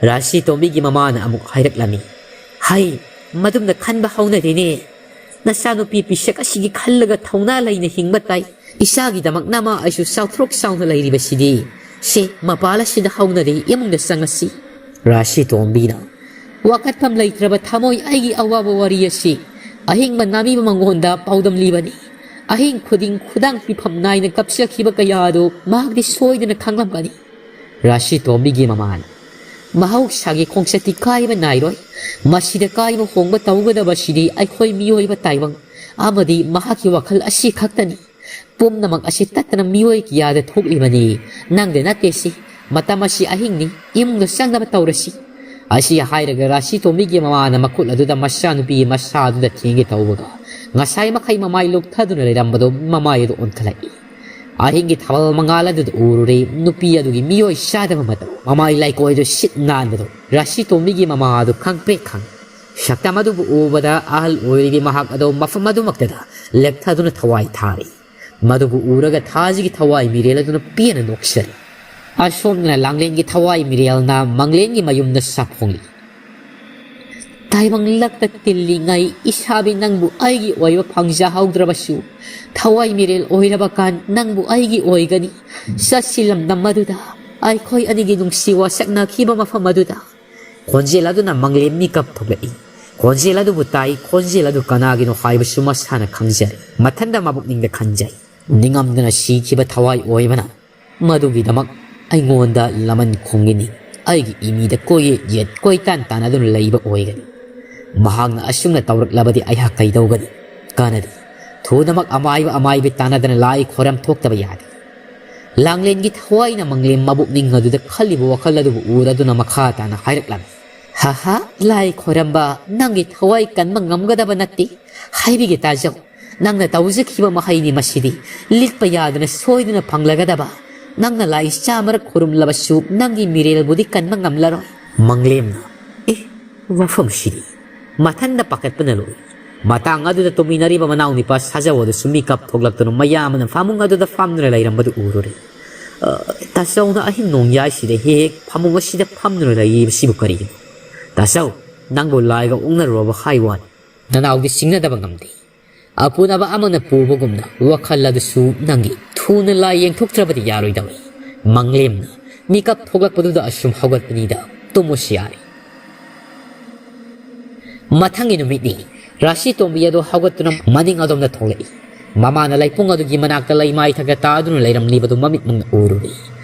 ꯔꯥꯁꯤ ꯇꯣꯝꯕꯤꯒꯤ ꯃꯃꯥꯅ ꯑꯃꯨꯛ ꯍꯥꯏꯔꯛꯂꯝꯃꯤ꯫ ꯍꯩ, ꯃꯗꯨꯝꯅ ꯈꯟꯕ ꯍꯧꯅꯗꯦꯅꯦ꯫ ꯅꯆꯥꯅꯨꯄꯤ ꯄꯤꯁꯛ ꯑꯁꯤꯒꯤ ꯈꯜꯂꯒ ꯊꯧꯅꯥ ꯂꯩꯅ ꯍꯤꯡꯕ ꯇꯥꯏ꯫ ꯏꯆꯥꯒꯤꯗꯃꯛ ꯅꯃꯥ ꯑꯩꯁꯨ ꯆꯥꯎꯊ꯭ꯔꯣꯛ ꯆꯥꯎꯅ ꯂꯩꯔꯤꯕꯁꯤꯗꯤ꯫ ꯁꯦ, ꯃꯄꯥꯜ ꯑꯁꯤꯗ ꯍꯧꯅꯔꯤ, ꯏꯃꯨꯡꯗ ꯆꯪꯉꯁꯤ꯫ ꯔꯥꯁꯤ ꯇꯣꯝꯕꯤꯅ, ꯋꯥꯀꯠꯐꯝ ꯂꯩꯇ꯭ꯔꯕ ꯊꯃꯣꯏ ꯑꯩꯒꯤ ꯑꯋꯥꯕ ꯋꯥꯔꯤ ꯑꯁꯤ ꯑꯍꯤꯡꯕ ꯅꯥꯃꯤꯕ ꯃꯉꯣꯟꯗ ꯄꯥꯎꯗꯝꯂꯤꯕꯅꯤ꯫ ꯑꯍꯤꯡ ꯈꯨꯗꯤꯡ ꯈꯨꯗꯥꯡ ꯄꯤꯐꯝ ꯅꯥꯏꯅ ꯀꯞꯆꯈꯤꯕ ꯀꯌꯥ ꯑꯗꯨ ꯃꯍꯥꯛꯇꯤ ꯁꯣꯏꯗꯅ ꯈꯪꯂꯝꯒꯅꯤ꯫ ꯔꯥꯁꯤ ꯇꯣꯝꯕꯤꯒꯤ ꯃꯃꯥꯅ, ꯃꯍꯧꯁꯥꯒꯤ ꯈꯣꯡꯆꯠꯇꯤ ꯀꯥꯏꯕ ꯅꯥꯏꯔꯣꯏ꯫ ꯃꯁꯤꯗ ꯀꯥꯏꯕ ꯍꯣꯡꯕ ꯇꯧꯒꯗꯕꯁꯤꯗꯤ ꯑꯩꯈꯣꯏ ꯃꯤꯑꯣꯏꯕ ꯇꯥꯏꯕꯪ ꯑꯃꯗꯤ ꯃꯍꯥꯛꯀꯤ ꯋꯥꯈꯜ ꯑꯁꯤ ꯈꯛꯇꯅꯤ꯫ ꯄꯨꯝꯅꯃꯛ ꯑꯁꯤ ꯇꯠꯇꯅ ꯃꯤꯑꯣꯏ ꯀꯌꯥꯗ ꯊꯣꯛꯂꯤꯕꯅꯤ꯫ ꯅꯪꯗ ꯅꯠꯇꯦ ꯁꯤ꯫ ꯃꯇꯝ ꯑꯁꯤ ꯑꯍꯤꯡꯅꯤ꯫ ꯏꯃꯨꯡꯗ ꯆꯪꯅꯕ ꯇꯧꯔꯁꯤ꯫ ꯑꯁꯤ ꯍꯥꯏꯔꯒ ꯔꯥꯁꯤ ꯇꯣꯝꯕꯤꯒꯤ ꯃꯃꯥꯅ ꯃꯈꯨꯠ ꯑꯗꯨꯗ ꯃꯆꯥꯅꯨꯄꯤꯒꯤ ꯃꯁꯥ ꯑꯗꯨꯗ ꯊꯦꯡꯒꯦ ꯇꯧꯕꯒ, ꯉꯁꯥꯏ ꯃꯈꯩ ꯃꯃꯥꯏ ꯂꯣꯛꯊꯗꯨꯅ ꯂꯩꯔꯝꯕꯗꯨ ꯃꯃꯥꯏ ꯑꯗꯨ ꯑꯣꯟꯈꯠꯂꯛꯏ꯫ ꯑꯍꯤꯡꯒꯤ ꯊꯥꯕꯜ ꯃꯉꯥꯜ ꯑꯗꯨꯗ ꯎꯔꯨꯔꯦ ꯅꯨꯄꯤ ꯑꯗꯨꯒꯤ ꯃꯤꯑꯣꯏ ꯆꯥꯗꯕ ꯃꯇꯧ, ꯃꯃꯥꯏ ꯂꯩꯀꯣꯏꯗꯨ ꯁꯤꯠ ꯅꯥꯟꯕꯗꯨ꯫ ꯔꯥꯁꯤ ꯇꯣꯝꯕꯤꯒꯤ ꯃꯃꯥ ꯑꯗꯨ ꯈꯪꯄ꯭ꯔꯦꯛ ꯈꯪꯏ꯫ ꯁꯛꯇꯝ ꯑꯗꯨꯕꯨ ꯎꯕꯗ ꯑꯍꯜ ꯑꯣꯏꯔꯤꯕꯤ ꯃꯍꯥꯛ ꯑꯗꯨ ꯃꯐꯝ ꯑꯗꯨꯃꯛꯇꯗ ꯂꯦꯞꯊꯗꯨꯅ ꯊꯋꯥꯏ ꯊꯥꯔꯤ꯫ ꯃꯗꯨꯕꯨ ꯎꯔꯒ ꯊꯥꯖꯒꯤ ꯊꯋꯥꯏ ꯃꯤꯔꯦꯜ ꯑꯗꯨꯅ ꯄꯦꯟꯅ ꯅꯣꯛꯆꯔꯤ꯫ ꯑꯁꯣꯝꯗꯅ ꯂꯥꯡꯂꯦꯟꯒꯤ ꯊꯋꯥꯏ ꯃꯤꯔꯦꯜꯅ ꯃꯪꯂꯦꯟꯒꯤ ꯃꯌꯨꯝꯗ ꯁꯥꯐꯣꯡꯂꯤ꯫ ꯇꯥꯏꯕꯪꯂꯛꯇ ꯇꯤꯜꯂꯤꯉꯩ ꯏꯁꯥꯕꯤ ꯅꯪꯕꯨ ꯑꯩꯒꯤ ꯑꯣꯏꯕ ꯐꯪꯖꯍꯧꯗ꯭ꯔꯕꯁꯨ, ꯊꯋꯥꯏ ꯃꯤꯔꯦꯜ ꯑꯣꯏꯔꯕ ꯀꯥꯟ ꯅꯪꯕꯨ ꯑꯩꯒꯤ ꯑꯣꯏꯒꯅꯤ꯫ ꯆꯠꯁꯤ ꯂꯝꯗꯝ ꯑꯗꯨꯗ, ꯑꯩꯈꯣꯏ ꯑꯅꯤꯒꯤ ꯅꯨꯡꯁꯤ ꯋꯥꯁꯛꯅꯈꯤꯕ ꯃꯐꯝ ꯑꯗꯨꯗ꯫ ꯈꯣꯟꯖꯦꯜ ꯑꯗꯨꯅ ꯃꯪꯂꯦꯝ ꯃꯤꯀꯞ ꯊꯣꯛꯂꯛꯏ꯫ ꯈꯣꯟꯖꯦꯜ ꯑꯗꯨꯕꯨ ꯇꯥꯏ, ꯈꯣꯟꯖꯦꯜ ꯑꯗꯨ ꯀꯅꯥꯒꯤꯅꯣ ꯍꯥꯏꯕꯁꯨ ꯃꯁꯥꯅ ꯈꯪꯖꯔꯦ꯫ ꯃꯊꯟꯗ ꯃꯕꯨꯛꯅꯤꯡꯗ ꯈꯟꯖꯩ, ꯅꯤꯡꯉꯝꯗꯅ ꯁꯤꯈꯤꯕ ꯊꯋꯥꯏ ꯑꯣꯏꯕꯅ ꯃꯗꯨꯒꯤꯗꯃꯛ ꯑꯩꯉꯣꯟꯗ ꯂꯃꯟ ꯈꯨꯝꯒꯅꯤ꯫ ꯑꯩꯒꯤ ꯏꯃꯤꯗ ꯀꯣꯏꯌꯦꯠ ꯌꯦꯠ ꯀꯣꯏꯇꯥꯟ ꯇꯥꯟꯅꯗꯨꯅ ꯂꯩꯕ ꯑꯣꯏꯒꯅꯤ꯫ ꯃꯍꯥꯛꯅ ꯑꯁꯨꯝꯅ ꯇꯧꯔꯛꯂꯕꯗꯤ ꯑꯩꯍꯥꯛ ꯀꯩꯗꯧꯒꯅꯤ? ꯀꯥꯟꯅꯗꯦ꯫ ꯊꯨꯅꯃꯛ ꯑꯃꯥꯏꯕ ꯑꯃꯥꯏꯕꯤ ꯇꯥꯟꯅꯗꯅ ꯂꯥꯏ ꯈꯣꯏꯔꯝ ꯊꯣꯛꯇꯕ ꯌꯥꯗꯦ꯫ ꯂꯥꯡꯂꯦꯟꯒꯤ ꯊꯋꯥꯏꯅ ꯃꯪꯂꯦꯝ ꯃꯕꯨꯛꯅꯤꯡ ꯑꯗꯨꯗ ꯈꯜꯂꯤꯕ ꯋꯥꯈꯜ ꯑꯗꯨꯕꯨ ꯎꯔꯗꯨꯅ ꯃꯈꯥ ꯇꯥꯅ ꯍꯥꯏꯔꯛꯂꯝꯃꯤ꯫ ꯍꯥꯍꯥ, ꯂꯥꯏ ꯈꯣꯏꯔꯝꯕ, ꯅꯪꯒꯤ ꯊꯋꯥꯏ ꯀꯟꯕ ꯉꯝꯒꯗꯕ ꯅꯠꯇꯦ꯫ ꯍꯥꯏꯕꯤꯒꯦ ꯇꯥꯖꯧ, ꯅꯪꯅ ꯇꯧꯖꯈꯤꯕ ꯃꯍꯩꯅꯤ ꯃꯁꯤꯗꯤ꯫ ꯂꯤꯠꯄ ꯌꯥꯗꯅ ꯁꯣꯏꯗꯅ ꯐꯪꯂꯒꯗꯕ꯫ ꯅꯪꯅ ꯂꯥꯏ ꯆꯥꯃꯔꯛ ꯈꯨꯔꯨꯝꯂꯕꯁꯨ ꯅꯪꯒꯤ ꯃꯤꯔꯦꯜꯕꯨꯗꯤ ꯀꯟꯕ ꯉꯝꯂꯔꯣꯏ꯫ ꯃꯪꯂꯦꯝꯅ, ꯑꯦ, ꯋꯥꯐꯝꯁꯤꯗꯤ꯫ ꯃꯊꯟꯗ ꯄꯥꯈꯠꯄꯅ ꯂꯣꯏꯔꯦ꯫ ꯃꯇꯥꯡ ꯑꯗꯨꯗ ꯇꯨꯝꯃꯤꯟꯅꯔꯤꯕ ꯃꯅꯥꯎ ꯅꯤꯄꯥ ꯁꯥꯖꯧ ꯑꯗꯨꯁꯨ ꯃꯤꯀꯞ ꯊꯣꯛꯂꯛꯇꯨꯅ ꯃꯌꯥꯝꯅ ꯐꯃꯨꯡ ꯑꯗꯨꯗ ꯐꯝꯗꯨꯅ ꯂꯩꯔꯝꯕꯗꯨ ꯎꯔꯨꯔꯦ꯫ "ꯑ, ꯇꯥꯆꯧꯅ ꯑꯍꯤꯡ ꯅꯣꯡꯌꯥꯏꯁꯤꯗ ꯍꯦꯛ ꯍꯦꯛ ꯐꯃꯨꯡ ꯑꯁꯤꯗ ꯐꯝꯗꯨꯅ ꯂꯩꯔꯤꯕꯁꯤꯕꯨ ꯀꯔꯤꯒꯤꯅꯣ? ꯇꯥꯆꯧ, ꯅꯪꯕꯨ ꯂꯥꯏꯒ ꯑꯣꯛꯅꯔꯨꯔꯕ ꯍꯥꯏ ꯋꯥꯅꯤ꯫ ꯅꯅꯥꯎꯗꯤ ꯆꯤꯡꯅꯗꯕ ꯉꯝꯗꯦ꯫ ꯑꯄꯨꯅꯕ ꯑꯃꯅ ꯄꯨꯕꯒꯨꯝꯅ ꯋꯥꯈꯜ ꯑꯗꯨꯁꯨ ꯅꯪꯒꯤ꯫ ꯊꯨꯅ ꯂꯥꯏ ꯌꯦꯡꯊꯣꯛꯇ꯭ꯔꯕꯗꯤ ꯌꯥꯔꯣꯏꯗꯧꯔꯤ꯫" ꯃꯪꯂꯦꯝꯅ ꯃꯤꯀꯞ ꯊꯣꯛꯂꯛꯄꯗꯨꯗ ꯑꯁꯨꯝ ꯍꯧꯒꯠꯄꯅꯤꯗ, ꯇꯨꯝꯃꯨꯁꯤ ꯌꯥꯔꯦ꯫ ꯃꯊꯪꯒꯤ ꯅꯨꯃꯤꯠꯅꯤ꯫ ꯔꯥꯁꯤ ꯇꯣꯝꯕꯤ ꯑꯗꯨ ꯍꯧꯒꯠꯇꯨꯅ ꯃꯅꯤꯡ ꯑꯗꯣꯝꯗ ꯊꯣꯛꯂꯛꯏ꯫ ꯃꯃꯥꯅ ꯂꯩꯄꯨꯡ ꯑꯗꯨꯒꯤ ꯃꯅꯥꯛꯇ ꯂꯩꯃꯥꯏ ꯊꯛꯇ ꯇꯥꯗꯨꯅ ꯂꯩꯔꯝꯂꯤꯕꯗꯨ ꯃꯃꯤꯠꯃꯛꯅ ꯎꯔꯨꯔꯦ꯫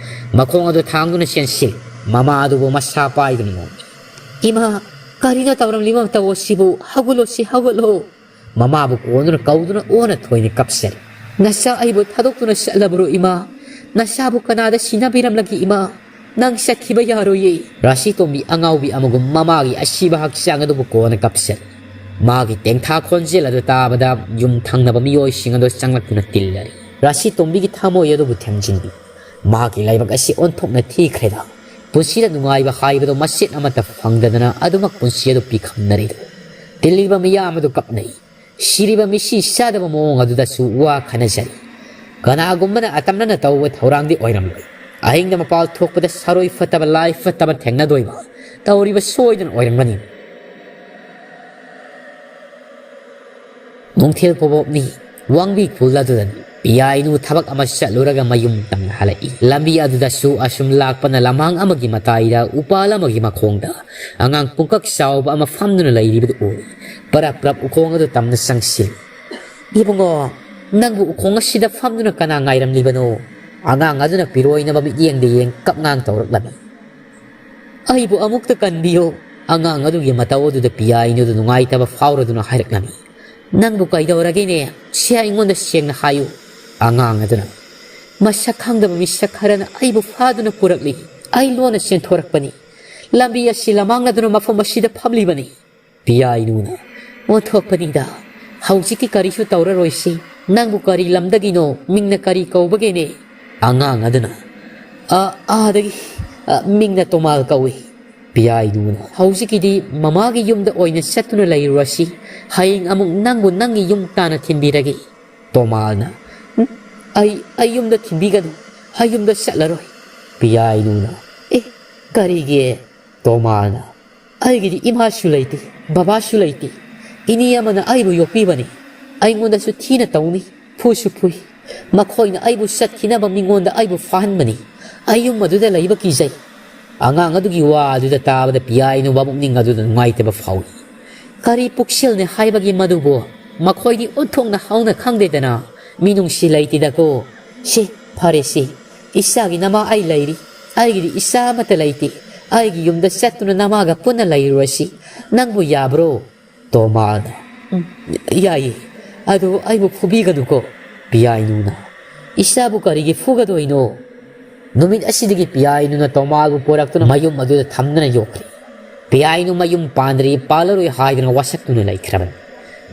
ꯃꯈꯣꯡ ꯑꯗꯨ ꯊꯥꯡꯗꯨꯅ ꯆꯦꯟꯁꯤꯜꯂꯤ꯫ ꯃꯃꯥ ꯑꯗꯨꯕꯨ ꯃꯁꯥ ꯄꯥꯏꯗꯨꯅ ꯅꯣꯝꯃꯤ꯫ "ꯏꯃꯥ, ꯀꯔꯤꯅꯣ ꯇꯧꯔꯝꯂꯤꯕ ꯃꯇꯧ ꯑꯁꯤꯕꯨ? ꯍꯧꯒꯠꯂꯣꯁꯤ, ꯍꯧꯒꯠꯂꯣ!" ꯃꯃꯥꯕꯨ ꯀꯣꯟꯗꯨꯅ ꯀꯧꯗꯨꯅ ꯑꯣꯟꯅ ꯊꯣꯏꯅ ꯀꯞꯆꯔꯤ꯫ "ꯅꯆꯥ ꯑꯩꯕꯨ ꯊꯥꯗꯣꯛꯇꯨꯅ ꯆꯠꯂꯕꯔꯣ ꯏꯃꯥ? ꯅꯆꯥꯕꯨ ꯀꯅꯥꯗ ꯁꯤꯟꯅꯕꯤꯔꯝꯂꯒꯦ ꯏꯃꯥ? ꯅꯪ ꯆꯠꯈꯤꯕ ꯌꯥꯔꯣꯏꯌꯦ!" ꯔꯥꯁꯤ ꯇꯣꯝꯕꯤ ꯑꯉꯥꯎꯕꯤ ꯑꯃꯒꯨꯝ ꯃꯃꯥꯒꯤ ꯑꯁꯤꯕ ꯍꯛꯆꯥꯡ ꯑꯗꯨꯕꯨ ꯀꯣꯟꯅ ꯀꯞꯆꯔꯤ꯫ ꯃꯥꯒꯤ ꯇꯦꯡꯊꯥ ꯈꯣꯟꯖꯦꯜ ꯑꯗꯨ ꯇꯥꯕꯗ ꯌꯨꯝ ꯊꯪꯅꯕ ꯃꯤꯑꯣꯏꯁꯤꯡ ꯑꯗꯨ ꯆꯪꯂꯛꯇꯨꯅ ꯇꯤꯜꯂꯔꯤ꯫ ꯔꯥꯁꯤ ꯇꯣꯝꯕꯤꯒꯤ ꯊꯃꯣꯏ ꯑꯗꯨꯕꯨ ꯊꯦꯝꯖꯤꯟꯕꯤ꯫ ꯃꯍꯥꯛꯀꯤ ꯂꯥꯏꯕꯛ ꯑꯁꯤ ꯑꯣꯟꯊꯣꯛꯅ ꯊꯤꯈ꯭ꯔꯦꯗ꯫ ꯄꯨꯟꯁꯤꯗ ꯅꯨꯡꯉꯥꯏꯕ ꯍꯥꯏꯕꯗꯣ ꯃꯆꯦꯠ ꯑꯃꯠꯇ ꯐꯪꯗꯗꯅ ꯑꯗꯨꯃꯛ ꯄꯨꯟꯁꯤ ꯑꯗꯨ ꯄꯤꯈꯝꯅꯔꯦꯗꯣ꯫ ꯇꯤꯜꯂꯤꯕ ꯃꯤꯌꯥꯝ ꯑꯗꯨ ꯀꯞꯅꯩ꯫ ꯁꯤꯔꯤꯕ ꯃꯤꯁꯤ ꯆꯥꯗꯕ ꯃꯑꯣꯡ ꯑꯗꯨꯗꯁꯨ ꯋꯥ ꯈꯟꯅꯖꯔꯤ꯫ ꯀꯅꯥꯒꯨꯝꯕꯅ ꯑꯇꯝꯅꯅ ꯇꯧꯕ ꯊꯧꯔꯥꯡꯗꯤ ꯑꯣꯏꯔꯝꯂꯣꯏ꯫ ꯑꯍꯤꯡꯗ ꯃꯄꯥꯜ ꯊꯣꯛꯄꯗ ꯁꯥꯔꯣꯏ ꯐꯠꯇꯕ, ꯂꯥꯏ ꯐꯠꯇꯕ ꯊꯦꯡꯅꯗꯣꯏꯕ ꯇꯧꯔꯤꯕ ꯁꯣꯏꯗꯅ ꯑꯣꯏꯔꯝꯒꯅꯤ꯫ ꯅꯨꯡꯊꯤꯜ ꯄꯣꯕꯣꯞꯅꯤ꯫ ꯋꯥꯡꯕꯤ ꯈꯨꯜ ꯑꯗꯨꯗꯅꯤ꯫ ꯄꯤꯌꯥꯏꯅꯨ ꯊꯕꯛ ꯑꯃ ꯆꯠꯂꯨꯔꯒ ꯃꯌꯨꯝ ꯇꯝꯅ ꯍꯜꯂꯛꯏ꯫ ꯂꯝꯕꯤ ꯑꯗꯨꯗꯁꯨ ꯑꯁꯨꯝ ꯂꯥꯛꯄꯅ ꯂꯃꯥꯡ ꯑꯃꯒꯤ ꯃꯇꯥꯏꯗ ꯎꯄꯥꯜ ꯑꯃꯒꯤ ꯃꯈꯣꯡꯗ ꯑꯉꯥꯡ ꯄꯨꯡꯀꯛ ꯆꯥꯎꯕ ꯑꯃ ꯐꯝꯗꯨꯅ ꯂꯩꯔꯤꯕꯗꯨ ꯎꯔꯦ꯫ ꯄꯔꯞ ꯄꯔꯞ ꯎꯈꯣꯡ ꯑꯗꯨ ꯇꯝꯅ ꯆꯪꯁꯤꯜꯂꯤ꯫ "ꯏꯕꯨꯡꯉꯣ, ꯅꯪꯕꯨ ꯎꯈꯣꯡ ꯑꯁꯤꯗ ꯐꯝꯗꯨꯅ ꯀꯅꯥ ꯉꯥꯏꯔꯝꯂꯤꯕꯅꯣ?" ꯑꯉꯥꯡ ꯑꯗꯨꯅ ꯄꯤꯔꯣꯏꯅꯕ ꯃꯤꯠꯌꯦꯡꯗ ꯌꯦꯡ ꯀꯞꯉꯥꯡ ꯇꯧꯔꯛꯂꯝꯃꯤ꯫ "ꯑꯩꯕꯨ ꯑꯃꯨꯛꯇ ꯀꯟꯕꯤꯌꯨ!" ꯑꯉꯥꯡ ꯑꯗꯨꯒꯤ ꯃꯇꯧ ꯑꯗꯨꯗ ꯄꯤꯌꯥꯏꯅꯨꯗꯨ ꯅꯨꯡꯉꯥꯏꯇꯕ ꯐꯥꯎꯔꯗꯨꯅ ꯍꯥꯏꯔꯛꯂꯝꯃꯤ꯫ "ꯅꯪꯕꯨ ꯀꯩꯗꯧꯔꯒꯦꯅꯦ? ꯁꯤ ꯑꯩꯉꯣꯟꯗ ꯁꯦꯡꯅ ꯍꯥꯏꯌꯨ!" ꯑꯉꯥꯡ ꯑꯗꯨꯅ, "ꯃꯁꯛ ꯈꯪꯗꯕ ꯃꯤꯁꯛ ꯈꯔꯅ ꯑꯩꯕꯨ ꯐꯥꯗꯨꯅ ꯄꯨꯔꯛꯂꯤ꯫ ꯑꯩ ꯂꯣꯟꯅ ꯆꯦꯟꯊꯣꯔꯛꯄꯅꯤ꯫ ꯂꯝꯕꯤ ꯑꯁꯤ ꯂꯃꯥꯡꯅꯗꯨꯅ ꯃꯐꯝ ꯑꯁꯤꯗ ꯐꯝꯂꯤꯕꯅꯤ꯫" ꯄꯤꯌꯥꯏꯅꯨꯅ, "ꯑꯣꯟꯊꯣꯛꯄꯅꯤꯗ, ꯍꯧꯖꯤꯛꯇꯤ ꯀꯔꯤꯁꯨ ꯇꯧꯔꯔꯣꯏꯁꯤ꯫ ꯅꯪꯕꯨ ꯀꯔꯤ ꯂꯝꯗꯒꯤꯅꯣ? ꯃꯤꯡꯅ ꯀꯔꯤ ꯀꯧꯕꯒꯦꯅꯦ?" ꯑꯉꯥꯡ ꯑꯗꯨꯅ, "ꯑ, ꯑꯥꯗꯒꯤ, ꯑ, ꯃꯤꯡꯅ ꯇꯣꯃꯥꯜ ꯀꯧꯏ꯫" ꯄꯤꯌꯥꯏꯅꯨꯅ, "ꯍꯧꯖꯤꯛꯀꯤꯗꯤ ꯃꯃꯥꯒꯤ ꯌꯨꯝꯗ ꯑꯣꯏꯅ ꯆꯠꯇꯨꯅ ꯂꯩꯔꯨꯔꯁꯤ꯫ ꯍꯌꯦꯡ ꯑꯃꯨꯛ ꯅꯪꯕꯨ ꯅꯪꯒꯤ ꯌꯨꯝ ꯇꯥꯟꯅ ꯊꯤꯟꯕꯤꯔꯒꯦ꯫" ꯇꯣꯃꯥꯜꯅ, "ꯎꯝ, ꯑꯩ, ꯑꯩ ꯌꯨꯝꯗ ꯊꯤꯟꯕꯤꯒꯅꯨ꯫ ꯑꯩ ꯌꯨꯝꯗ ꯆꯠꯂꯔꯣꯏ꯫" ꯄꯤꯌꯥꯏꯅꯨꯅ, "ꯑꯦ, ꯀꯔꯤꯒꯤ?" ꯇꯣꯃꯥꯜꯅ, "ꯑꯩꯒꯤꯗꯤ ꯏꯃꯥꯁꯨ ꯂꯩꯇꯦ, ꯕꯕꯥꯁꯨ ꯂꯩꯇꯦ꯫ ꯏꯅꯦ ꯑꯃꯅ ꯑꯩꯕꯨ ꯌꯣꯛꯄꯤꯕꯅꯤ꯫ ꯑꯩꯉꯣꯟꯗꯁꯨ ꯊꯤꯅ ꯇꯧꯅꯤ, ꯐꯨꯁꯨ ꯐꯨꯏ꯫ ꯃꯈꯣꯏꯅ ꯑꯩꯕꯨ ꯆꯠꯈꯤꯅꯕ ꯃꯤꯉꯣꯟꯗ ꯑꯩꯕꯨ ꯐꯥꯍꯟꯕꯅꯤ꯫ ꯑꯩ ꯌꯨꯝ ꯑꯗꯨꯗ ꯂꯩꯕ ꯀꯤꯖꯩ꯫" ꯑꯉꯥꯡ ꯑꯗꯨꯒꯤ ꯋꯥ ꯑꯗꯨꯗ ꯇꯥꯕꯗ ꯄꯤꯌꯥꯏꯅꯨ ꯃꯕꯨꯛꯅꯤꯡ ꯑꯗꯨꯗ ꯅꯨꯡꯉꯥꯏꯇꯕ ꯐꯥꯎꯏ꯫ "ꯀꯔꯤ ꯄꯨꯛꯆꯦꯜꯅꯦ ꯍꯥꯏꯕꯒꯤ ꯃꯗꯨꯕꯨ? ꯃꯈꯣꯏꯗꯤ ꯑꯣꯟꯊꯣꯛꯅ ꯍꯧꯅ ꯈꯪꯗꯦꯗꯅ꯫ ꯃꯤꯅꯨꯡꯁꯤ ꯂꯩꯇꯦꯗꯀꯣ꯫ ꯁꯤ, ꯐꯔꯦ ꯁꯤ꯫ ꯏꯆꯥꯒꯤ ꯅꯃꯥ ꯑꯩ ꯂꯩꯔꯤ꯫ ꯑꯩꯒꯤꯗꯤ ꯏꯆꯥ ꯑꯃꯠꯇ ꯂꯩꯇꯦ꯫ ꯑꯩꯒꯤ ꯌꯨꯝꯗ ꯆꯠꯇꯨꯅ ꯅꯃꯥꯒ ꯄꯨꯟꯅ ꯂꯩꯔꯨꯔꯁꯤ꯫ ꯅꯪꯕꯨ ꯌꯥꯕ꯭ꯔꯣ?" ꯇꯣꯃꯥꯜꯅ, "ꯎꯝ, ꯌꯥꯏꯌꯦ꯫ ꯑꯗꯨ ꯑꯩꯕꯨ ꯐꯨꯕꯤꯒꯅꯨꯀꯣ꯫" ꯄꯤꯌꯥꯏꯅꯨꯅ, "ꯏꯆꯥꯕꯨ ꯀꯔꯤꯒꯤ ꯐꯨꯒꯗꯣꯏꯅꯣ?" ꯅꯨꯃꯤꯠ ꯑꯁꯤꯗꯒꯤ ꯄꯤꯌꯥꯏꯅꯨꯅ ꯇꯣꯃꯥꯜꯕꯨ ꯄꯨꯔꯛꯇꯨꯅ ꯃꯌꯨꯝ ꯑꯗꯨꯗ ꯊꯝꯗꯨꯅ ꯌꯣꯛꯈ꯭ꯔꯦ꯫ ꯄꯤꯌꯥꯏꯅꯨ ꯃꯌꯨꯝ ꯄꯥꯟꯗ꯭ꯔꯤ, ꯄꯥꯜꯂꯔꯣꯏ ꯍꯥꯏꯗꯨꯅ ꯋꯥꯁꯛꯇꯨꯅ ꯂꯩꯈ꯭ꯔꯕꯅꯤ꯫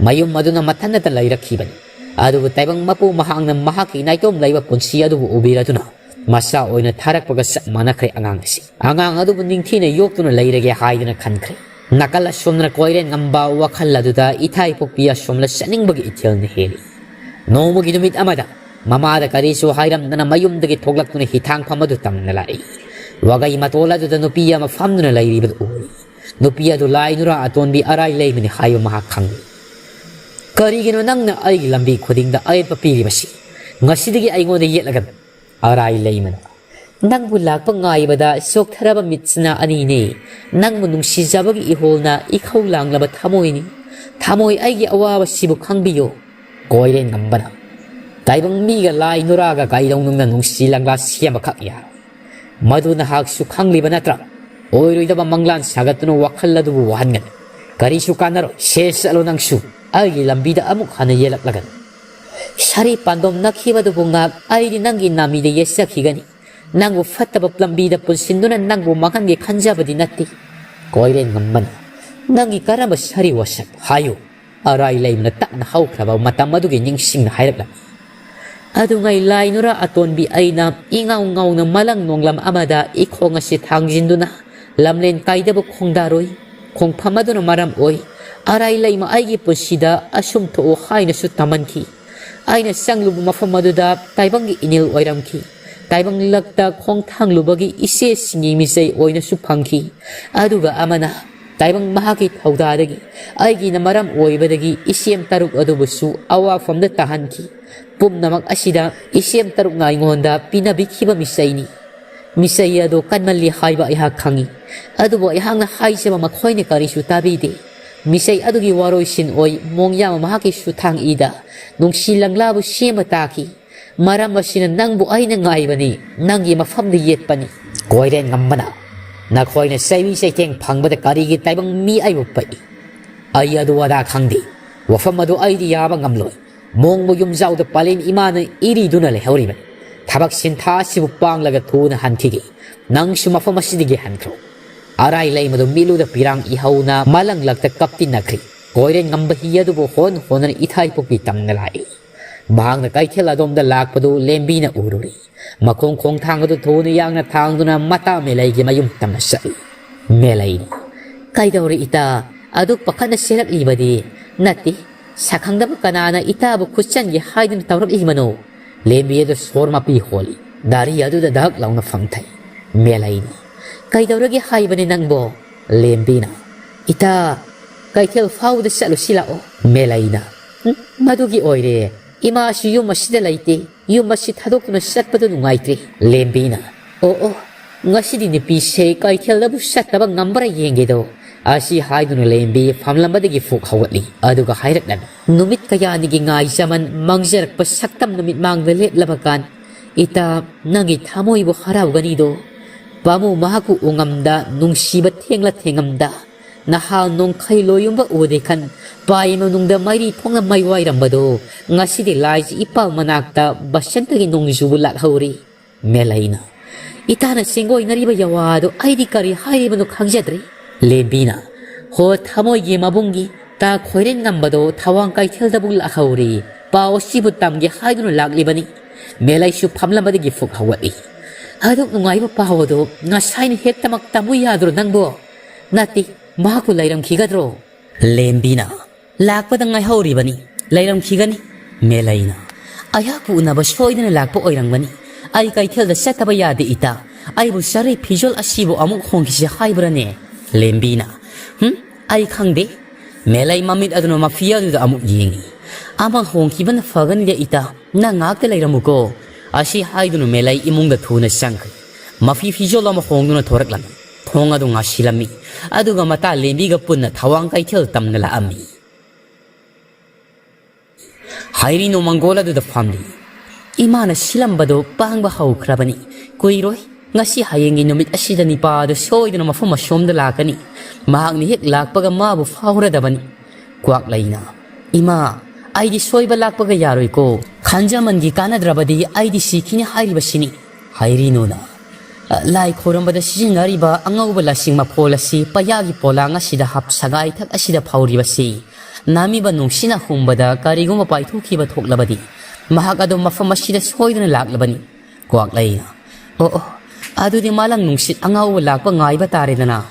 ꯃꯌꯨꯝ ꯑꯗꯨꯅ ꯃꯊꯟꯇ ꯂꯩꯔꯛꯈꯤꯕꯅꯤ꯫ ꯑꯗꯨꯕꯨ ꯇꯥꯏꯕꯪ ꯃꯄꯨ ꯃꯍꯥꯛꯅ ꯃꯍꯥꯛꯀꯤ ꯅꯥꯏꯇꯣꯝ ꯂꯩꯕ ꯄꯨꯟꯁꯤ ꯑꯗꯨꯕꯨ ꯎꯕꯤꯔꯗꯨꯅ ꯃꯆꯥ ꯑꯣꯏꯅ ꯊꯥꯔꯛꯄꯒ ꯆꯞ ꯃꯥꯟꯅꯈ꯭ꯔꯦ ꯑꯉꯥꯡ ꯑꯁꯤ꯫ ꯑꯉꯥꯡ ꯑꯗꯨꯕꯨ ꯅꯤꯡꯊꯤꯅ ꯌꯣꯛꯇꯨꯅ ꯂꯩꯔꯒꯦ ꯍꯥꯏꯗꯨꯅ ꯈꯟꯈ꯭ꯔꯦ꯫ ꯅꯥꯀꯜ ꯑꯁꯣꯝꯗꯅ ꯀꯣꯏꯔꯦꯟ ꯉꯝꯕ ꯋꯥꯈꯜ ꯑꯗꯨꯗ ꯏꯊꯥꯏ ꯄꯣꯛꯄꯤ ꯑꯁꯣꯝꯗ ꯆꯠꯅꯤꯡꯕꯒꯤ ꯏꯊꯤꯜꯅ ꯍꯦꯜꯂꯤ꯫ ꯅꯣꯡꯃꯒꯤ ꯅꯨꯃꯤꯠ ꯑꯃꯗ ꯃꯃꯥꯗ ꯀꯔꯤꯁꯨ ꯍꯥꯏꯔꯝꯗꯅ ꯃꯌꯨꯝꯗꯒꯤ ꯊꯣꯛꯂꯛꯇꯨꯅ ꯍꯤꯊꯥꯡꯐꯝ ꯑꯗꯨ ꯇꯝꯅ ꯂꯥꯛꯏ꯫ ꯋꯥꯒꯩ ꯃꯇꯣꯜ ꯑꯗꯨꯗ ꯅꯨꯄꯤ ꯑꯃ ꯐꯝꯗꯨꯅ ꯂꯩꯔꯤꯕꯗꯨ ꯎꯏ꯫ ꯅꯨꯄꯤ ꯑꯗꯨ ꯂꯥꯏ ꯅꯨꯔꯥ ꯑꯇꯣꯟꯕꯤ ꯑꯔꯥꯏ ꯂꯩꯃꯅꯤ ꯍꯥꯏꯕ ꯃꯍꯥꯛ ꯈꯪꯏ꯫ "ꯀꯔꯤꯒꯤꯅꯣ ꯅꯪꯅ ꯑꯩꯒꯤ ꯂꯝꯕꯤ ꯈꯨꯗꯤꯡꯗ ꯑꯌꯦꯠꯄ ꯄꯤꯔꯤꯕꯁꯤ? ꯉꯁꯤꯗꯒꯤ ꯑꯩꯉꯣꯟꯗ ꯌꯦꯠꯂꯒꯅꯨ꯫" ꯑꯔꯥꯏ ꯂꯩꯃꯅ, "ꯅꯪꯕꯨ ꯂꯥꯛꯄ ꯉꯥꯏꯕꯗ ꯆꯣꯛꯊꯔꯕ ꯃꯤꯠꯁꯤꯅ ꯑꯅꯤꯅꯦ꯫ ꯅꯪꯕꯨ ꯅꯨꯡꯁꯤꯖꯕꯒꯤ ꯏꯍꯣꯜꯅ ꯏꯈꯧ ꯂꯥꯡꯂꯕ ꯊꯃꯣꯏꯅꯤ꯫ ꯊꯃꯣꯏ, ꯑꯩꯒꯤ ꯑꯋꯥꯕꯁꯤꯕꯨ ꯈꯪꯕꯤꯌꯨ꯫" ꯀꯣꯏꯔꯦꯟ ꯉꯝꯕꯅ, "ꯇꯥꯏꯕꯪ ꯃꯤꯒ ꯂꯥꯏ ꯅꯨꯔꯥꯒ ꯀꯥꯏꯗꯧꯅꯨꯡꯗ ꯅꯨꯡꯁꯤ ꯂꯪꯂꯥ ꯁꯦꯝꯕꯈꯛ ꯌꯥꯔꯣꯏ꯫ ꯃꯗꯨ ꯅꯍꯥꯛꯁꯨ ꯈꯪꯂꯤꯕ ꯅꯠꯇ꯭ꯔꯥ? ꯑꯣꯏꯔꯣꯏꯗꯕ ꯃꯪꯂꯥꯟ ꯁꯥꯒꯠꯇꯨꯅ ꯋꯥꯈꯜ ꯑꯗꯨꯕꯨ ꯋꯥꯍꯟꯒꯅꯨ꯫ ꯀꯔꯤꯁꯨ ꯀꯥꯟꯅꯔꯣꯏ꯫ ꯁꯦ ꯆꯠꯂꯣ ꯅꯪꯁꯨ꯫ ꯑꯩꯒꯤ ꯂꯝꯕꯤꯗ ꯑꯃꯨꯛ ꯍꯟꯅ ꯌꯦꯜꯂꯛꯂꯒꯅꯨ꯫ ꯁꯥꯔꯤ ꯄꯥꯟꯗꯣꯝ ꯅꯛꯈꯤꯕꯗꯨꯕꯨ ꯉꯥꯛ ꯑꯩꯗꯤ ꯅꯪꯒꯤ ꯅꯥꯃꯤꯗ ꯌꯦꯠꯆꯈꯤꯒꯅꯤ꯫ ꯅꯪꯕꯨ ꯐꯠꯇꯕ ꯂꯝꯕꯤꯗ ꯄꯨꯟꯁꯤꯟꯗꯨꯅ ꯅꯪꯕꯨ ꯃꯥꯡꯍꯟꯒꯦ ꯈꯟꯖꯕꯗꯤ ꯅꯠꯇꯦ꯫" ꯀꯣꯏꯔꯦꯟ ꯉꯝꯕꯅ, "ꯅꯪꯒꯤ ꯀꯔꯝꯕ ꯁꯥꯔꯤ ꯋꯥꯁꯛ? ꯍꯥꯏꯌꯨ꯫" ꯑꯔꯥꯏ ꯂꯩꯃꯅ ꯇꯞꯅ ꯍꯧꯈ꯭ꯔꯕ ꯃꯇꯝ ꯑꯗꯨꯒꯤ ꯅꯤꯡꯁꯤꯡꯅ ꯍꯥꯏꯔꯛꯂꯝꯃꯤ꯫ "ꯑꯗꯨꯉꯩ ꯂꯥꯏ ꯅꯨꯔꯥ ꯑꯇꯣꯟꯕꯤ ꯑꯩꯅ ꯏꯉꯥꯎ ꯉꯥꯎꯅ ꯃꯂꯪ ꯅꯣꯡꯂꯝ ꯑꯃꯗ ꯏꯈꯣꯡ ꯑꯁꯤ ꯊꯥꯡꯖꯤꯟꯗꯨꯅ ꯂꯝꯂꯦꯟ ꯀꯥꯏꯗꯕ ꯈꯣꯡꯗꯥꯔꯣꯏ ꯈꯣꯡꯐꯝ ꯑꯗꯨꯅ ꯃꯔꯝ ꯑꯣꯏ ꯑꯔꯥꯏ ꯂꯩꯃ ꯑꯩꯒꯤ ꯄꯨꯟꯁꯤꯗ ꯑꯁꯨꯝ ꯊꯣꯛꯎ ꯍꯥꯏꯅꯁꯨ ꯇꯝꯍꯟꯈꯤ꯫ ꯑꯩꯅ ꯆꯪꯂꯨꯕ ꯃꯐꯝ ꯑꯗꯨꯗ ꯇꯥꯏꯕꯪꯒꯤ ꯏꯅꯤꯜ ꯑꯣꯏꯔꯝꯈꯤ꯫ ꯇꯥꯏꯕꯪ ꯂꯛꯇ ꯈꯣꯡ ꯊꯥꯡꯂꯨꯕꯒꯤ ꯏꯆꯦꯁꯤꯡꯒꯤ ꯃꯤꯆꯩ ꯑꯣꯏꯅꯁꯨ ꯐꯪꯈꯤ꯫ ꯑꯗꯨꯒ ꯑꯃꯅ ꯇꯥꯏꯕꯪ ꯃꯍꯥꯛꯀꯤ ꯊꯧꯗꯥꯗꯒꯤ ꯑꯩꯒꯤꯅ ꯃꯔꯝ ꯑꯣꯏꯕꯗꯒꯤ ꯏꯆꯦꯝ ꯇꯔꯨꯛ ꯑꯗꯨꯕꯨꯁꯨ ꯑꯋꯥꯐꯝꯗ ꯇꯥꯍꯟꯈꯤ꯫ ꯄꯨꯝꯅꯃꯛ ꯑꯁꯤꯗ ꯏꯆꯦꯝ ꯇꯔꯨꯛꯅ ꯑꯩꯉꯣꯟꯗ ꯄꯤꯅꯕꯤꯈꯤꯕ ꯃꯤꯆꯩꯅꯤ꯫ ꯃꯤꯆꯩ ꯑꯗꯨ ꯀꯟꯃꯜꯂꯤ ꯍꯥꯏꯕ ꯑꯩꯍꯥꯛ ꯈꯪꯏ꯫ ꯑꯗꯨꯕꯨ ꯑꯩꯍꯥꯛꯅ ꯍꯥꯏꯖꯕ ꯃꯈꯣꯏꯅ ꯀꯔꯤꯁꯨ ꯇꯥꯕꯤꯗꯦ꯫ ꯃꯤꯆꯩ ꯑꯗꯨꯒꯤ ꯋꯥꯔꯣꯏꯁꯤꯟ ꯑꯣꯏ ꯃꯣꯡꯌꯥꯝ ꯃꯍꯥꯛꯀꯤ ꯁꯨꯊꯥꯡ ꯏꯗ ꯅꯨꯡꯁꯤ ꯂꯪꯂꯥꯕꯨ ꯁꯦꯝꯕ ꯇꯥꯈꯤ꯫ ꯃꯔꯝ ꯑꯁꯤꯅ ꯅꯪꯕꯨ ꯑꯩꯅ ꯉꯥꯏꯕꯅꯤ, ꯅꯪꯒꯤ ꯃꯐꯝꯗ ꯌꯦꯠꯄꯅꯤ꯫" ꯀꯣꯏꯔꯦꯟ ꯉꯝꯕꯅ, "ꯅꯈꯣꯏꯅ ꯆꯩꯕꯤ ꯆꯩꯊꯦꯡ ꯐꯪꯕꯗ ꯀꯔꯤꯒꯤ ꯇꯥꯏꯕꯪ ꯃꯤ ꯑꯩꯕꯨ ꯄꯛꯏ? ꯑꯩ ꯑꯗꯨ ꯑꯗꯥ ꯈꯪꯗꯦ꯫ ꯋꯥꯐꯝ ꯑꯗꯨ ꯑꯩꯗꯤ ꯌꯥꯕ ꯉꯝꯂꯣꯏ꯫ ꯃꯣꯡꯕ ꯌꯨꯝꯖꯥꯎꯗ ꯄꯂꯦꯟ ꯏꯃꯥꯅ ꯏꯔꯤꯗꯨꯅ ꯂꯩꯍꯧꯔꯤꯕꯅꯤ꯫ ꯊꯕꯛ ꯁꯤꯟꯊꯥ ꯑꯁꯤꯕꯨ ꯄꯥꯡꯂꯒ ꯊꯨꯅ ꯍꯟꯈꯤꯒꯦ꯫ ꯅꯪꯁꯨ ꯃꯐꯝ ꯑꯁꯤꯗꯒꯤ ꯍꯟꯈ꯭ꯔꯣ꯫" ꯑꯔꯥꯏ ꯂꯩꯃꯗꯨ ꯃꯤꯠꯂꯨꯗ ꯄꯤꯔꯥꯡ ꯏꯍꯧꯅ ꯃꯂꯪꯂꯛꯇ ꯀꯞꯇꯤꯟꯅꯈ꯭ꯔꯤ꯫ ꯀꯣꯏꯔꯦꯟ ꯉꯝꯕ ꯍꯤ ꯑꯗꯨꯕꯨ ꯍꯣꯟ ꯍꯣꯟꯗꯅ ꯏꯊꯥꯏ ꯄꯣꯛꯄꯤ ꯇꯝꯅ ꯂꯥꯛꯏ꯫ ꯃꯍꯥꯛꯅ ꯀꯩꯊꯦꯜ ꯑꯗꯣꯝꯗ ꯂꯥꯛꯄꯗꯨ ꯂꯦꯝꯕꯤꯅ ꯎꯔꯨꯔꯦ꯫ ꯃꯈꯣꯡ ꯈꯣꯡꯊꯥꯡ ꯑꯗꯨ ꯊꯨꯅ ꯌꯥꯡꯅ ꯊꯥꯡꯗꯨꯅ ꯃꯇꯥ ꯃꯦꯂꯩꯒꯤ ꯃꯌꯨꯝ ꯇꯝꯅ ꯆꯠꯂꯤ꯫ ꯃꯦꯂꯩꯅ, "ꯀꯩꯗꯧꯔꯦ ꯏꯇꯥ? ꯑꯗꯨꯛ ꯄꯥꯈꯠꯅ ꯆꯦꯜꯂꯛꯂꯤꯕꯗꯤ?" "ꯅꯠꯇꯦ, ꯁꯛꯈꯪꯗꯕ ꯀꯅꯥꯅ ꯏꯇꯥꯕꯨ ꯈꯨꯠꯆꯟꯒꯦ ꯍꯥꯏꯗꯨꯅ ꯇꯧꯔꯛꯂꯤꯕꯅꯣ?" ꯂꯦꯝꯕꯤ ꯑꯗꯨ ꯁꯣꯔ ꯃꯄꯤ ꯍꯣꯜꯂꯤ꯫ ꯒꯥꯔꯤ ꯑꯗꯨꯗ ꯗꯛ ꯂꯥꯎꯅ ꯐꯝꯊꯩ꯫ ꯃꯦꯂꯩꯅ, "ꯀꯩꯗꯧꯔꯒꯦ ꯍꯥꯏꯕꯅꯦ ꯅꯪꯕꯣ?" ꯂꯦꯝꯕꯤꯅ, "ꯏꯇꯥ, ꯀꯩꯊꯦꯜ ꯐꯥꯎꯕꯗ ꯆꯠꯂꯨꯁꯤ ꯂꯥꯛꯑꯣ꯫" ꯃꯦꯂꯩꯅ, "ꯎꯝ, ꯃꯗꯨꯒꯤ ꯑꯣꯏꯔꯦ꯫ ꯏꯃꯥꯁꯨ ꯌꯨꯝ ꯑꯁꯤꯗ ꯂꯩꯇꯦ꯫ ꯌꯨꯝ ꯑꯁꯤ ꯊꯥꯗꯣꯛꯇꯨꯅ ꯆꯠꯄꯗꯨ ꯅꯨꯡꯉꯥꯏꯇ꯭ꯔꯦ꯫" ꯂꯦꯝꯕꯤꯅ, "ꯑꯣ, ꯑꯣ, ꯉꯁꯤꯗꯤ ꯅꯨꯄꯤꯁꯦ ꯀꯩꯊꯦꯜꯗꯕꯨ ꯆꯠꯇꯕ ꯉꯝꯕ꯭ꯔꯥ ꯌꯦꯡꯒꯦꯗꯣ꯫" ꯑꯁꯤ ꯍꯥꯏꯗꯨꯅ ꯂꯦꯝꯕꯤ ꯐꯝꯂꯝꯕꯗꯒꯤ ꯐꯨꯛ ꯍꯧꯒꯠꯂꯤ꯫ ꯑꯗꯨꯒ ꯍꯥꯏꯔꯛꯂꯝꯃꯤ, "ꯅꯨꯃꯤꯠ ꯀꯌꯥꯅꯤꯒꯤ ꯉꯥꯏꯖꯃꯟ ꯃꯥꯡꯖꯔꯛꯄ ꯁꯛꯇꯝ ꯅꯨꯃꯤꯠ ꯃꯥꯡꯗ ꯂꯦꯞꯂꯕ ꯀꯥꯟ, ꯏꯇꯥ, ꯅꯪꯒꯤ ꯊꯃꯣꯏꯕꯨ ꯍꯔꯥꯎꯒꯅꯤꯗꯣ꯫ ꯄꯥꯃꯨ ꯃꯍꯥꯛꯄꯨ ꯎꯉꯝꯗ ꯅꯨꯡꯁꯤꯕ ꯊꯦꯡꯂ ꯊꯦꯡꯉꯝꯗ ꯅꯍꯥ ꯅꯣꯡꯈꯩ ꯂꯣꯌꯨꯝꯕ ꯎꯗꯦ ꯈꯟ ꯄꯥꯏ ꯃꯅꯨꯡꯗ ꯃꯩꯔꯤ ꯊꯣꯡꯅ ꯃꯩ ꯋꯥꯏꯔꯝꯕꯗꯣ ꯉꯁꯤꯗꯤ ꯂꯥꯏꯁꯤ ꯏꯄꯥ ꯃꯅꯥꯛꯇ ꯕꯁꯟꯇꯒꯤ ꯅꯣꯡꯖꯨꯕꯨ ꯂꯥꯛꯍꯧꯔꯤ꯫" ꯃꯦꯂꯩꯅ, "ꯏꯇꯥꯅ ꯆꯦꯡꯒꯣꯏꯅꯔꯤꯕ ꯌꯥꯋꯥꯗꯣ ꯑꯩꯗꯤ ꯀꯔꯤ ꯍꯥꯏꯔꯤꯕꯅꯣ ꯈꯪꯖꯗ꯭ꯔꯦ꯫" ꯂꯦꯝꯕꯤꯅ, "ꯍꯣ ꯊꯃꯣꯏꯒꯤ ꯃꯕꯨꯡꯒꯤ ꯇꯥ ꯈꯣꯏꯔꯦꯟ ꯉꯝꯕꯗꯣ ꯊꯋꯥꯡ ꯀꯩꯊꯦꯜꯗꯕꯨ ꯂꯥꯛꯍꯧꯔꯤ꯫ ꯄꯥꯎ ꯑꯁꯤꯕꯨ ꯇꯝꯒꯦ ꯍꯥꯏꯗꯨꯅ ꯂꯥꯛꯂꯤꯕꯅꯤ꯫" ꯃꯦꯂꯩꯁꯨ ꯐꯝꯂꯝꯕꯗꯒꯤ ꯐꯨꯛ ꯍꯧꯒꯠꯂꯤ꯫ "ꯑꯗꯨꯛ ꯅꯨꯡꯉꯥꯏꯕ ꯄꯥꯎ ꯑꯗꯣ ꯉꯁꯥꯏꯅ ꯍꯦꯛꯇꯃꯛ ꯇꯝꯃꯨ ꯌꯥꯗ꯭ꯔꯣ ꯅꯪꯕꯣ?" "ꯅꯠꯇꯦ, ꯃꯍꯥꯛꯄꯨ ꯂꯩꯔꯝꯈꯤꯒꯗ꯭ꯔꯣ?" ꯂꯦꯝꯕꯤꯅ, "ꯂꯥꯛꯄꯗ ꯉꯥꯏꯍꯧꯔꯤꯕꯅꯤ, ꯂꯩꯔꯝꯈꯤꯒꯅꯤ꯫" ꯃꯦꯂꯩꯅ, "ꯑꯩꯍꯥꯛꯄꯨ ꯎꯅꯕ ꯁꯣꯏꯗꯅ ꯂꯥꯛꯄ ꯑꯣꯏꯔꯝꯒꯅꯤ꯫ ꯑꯩ ꯀꯩꯊꯦꯜꯗ ꯆꯠꯇꯕ ꯌꯥꯗꯦ ꯏꯇꯥ꯫ ꯑꯩꯕꯨ ꯆꯥꯔꯤ ꯐꯤꯖꯣꯜ ꯑꯁꯤꯕꯨ ꯑꯃꯨꯛ ꯍꯣꯡꯈꯤꯁꯤ ꯍꯥꯏꯕ꯭ꯔꯅꯦ?" ꯂꯦꯝꯕꯤꯅ, "ꯍꯨꯝ, ꯑꯩ ꯈꯪꯗꯦ꯫" ꯃꯦꯂꯩ ꯃꯃꯤꯠ ꯑꯗꯨꯅ ꯃꯐꯤ ꯑꯗꯨꯗ ꯑꯃꯨꯛ ꯌꯦꯡꯉꯤ꯫ "ꯑꯃ ꯍꯣꯡꯈꯤꯕꯅ ꯐꯒꯅꯤꯗ ꯏꯇꯥ, ꯅꯪ ꯉꯥꯏꯍꯥꯛꯇ ꯂꯩꯔꯝꯃꯨꯀꯣ꯫" ꯑꯁꯤ ꯍꯥꯏꯗꯨꯅ ꯃꯦꯂꯩ ꯏꯃꯨꯡꯗ ꯊꯨꯅ ꯆꯪꯈ꯭ꯔꯦ꯫ ꯃꯐꯤ ꯐꯤꯖꯣꯜ ꯑꯃ ꯍꯣꯡꯗꯨꯅ ꯊꯣꯔꯛꯂꯝꯃꯤ꯫ ꯊꯣꯡ ꯑꯗꯨ ꯉꯥꯁꯤꯜꯂꯝꯃꯤ꯫ ꯑꯗꯨꯒ ꯃꯇꯥ ꯂꯦꯝꯕꯤꯒ ꯄꯨꯟꯅ ꯊꯋꯥꯡ ꯀꯩꯊꯦꯜ ꯇꯝꯅ ꯂꯥꯛꯑꯝꯃꯤ꯫ ꯍꯥꯏꯔꯤꯅꯣ ꯃꯪꯒꯣꯜ ꯑꯗꯨꯗ ꯐꯝꯂꯤ꯫ "ꯏꯃꯥꯅ ꯁꯤꯜꯂꯝꯕꯗꯣ ꯄꯥꯡꯕ ꯍꯧꯈ꯭ꯔꯕꯅꯤ꯫ ꯀꯨꯏꯔꯣꯏ꯫ ꯉꯁꯤ ꯍꯌꯦꯡꯒꯤ ꯅꯨꯃꯤꯠ ꯑꯁꯤꯗ ꯅꯤꯄꯥꯗꯨ ꯁꯣꯏꯗꯅ ꯃꯐꯝ ꯑꯁꯣꯝꯗ ꯂꯥꯛꯀꯅꯤ꯫ ꯃꯍꯥꯛꯅ ꯍꯦꯛ ꯂꯥꯛꯄꯒ ꯃꯥꯕꯨ ꯐꯥꯎꯔꯗꯕꯅꯤ꯫" ꯀ꯭ꯋꯥꯛꯂꯩꯅ, "ꯏꯃꯥ, ꯑꯩꯗꯤ ꯁꯣꯏꯕ ꯂꯥꯛꯄꯒ ꯌꯥꯔꯣꯏꯀꯣ꯫ ꯈꯟꯖꯃꯟꯒꯤ ꯀꯥꯟꯅꯗ꯭ꯔꯕꯗꯤ ꯑꯩꯗꯤ ꯁꯤꯈꯤꯅꯤ ꯍꯥꯏꯔꯤꯕꯁꯤꯅꯤ꯫" ꯍꯥꯏꯔꯤꯅꯣꯅ, "ꯂꯥꯏ ꯈꯣꯏꯔꯝꯕꯗ ꯁꯤꯖꯤꯟꯅꯔꯤꯕ ꯑꯉꯧꯕ ꯂꯁꯤꯡ ꯃꯐꯣꯜ ꯑꯁꯤ ꯄꯩꯌꯥꯒꯤ ꯄꯣꯂꯥꯡ ꯑꯁꯤꯗ ꯍꯥꯞ ꯁꯒꯥꯏꯊꯛ ꯑꯁꯤꯗ ꯐꯧꯔꯤꯕꯁꯤ ꯅꯥꯃꯤꯕ ꯅꯨꯡꯁꯤꯠꯅ ꯍꯨꯝꯕꯗ ꯀꯔꯤꯒꯨꯝꯕ ꯄꯥꯏꯊꯣꯛꯈꯤꯕ ꯊꯣꯛꯂꯕꯗꯤ, ꯃꯍꯥꯛ ꯑꯗꯨꯝ ꯃꯐꯝ ꯑꯁꯤꯗ ꯁꯣꯏꯗꯅ ꯂꯥꯛꯂꯕꯅꯤ꯫ ꯀ꯭ꯋꯥꯛꯂꯩꯅ, "ꯑꯣ, ꯑꯣ, ꯑꯗꯨꯗꯤ ꯃꯥꯂꯪ ꯅꯨꯡꯁꯤꯠ ꯑꯉꯥꯎꯕ ꯂꯥꯛꯄ ꯉꯥꯏꯕ ꯇꯥꯔꯦꯗꯅ"꯫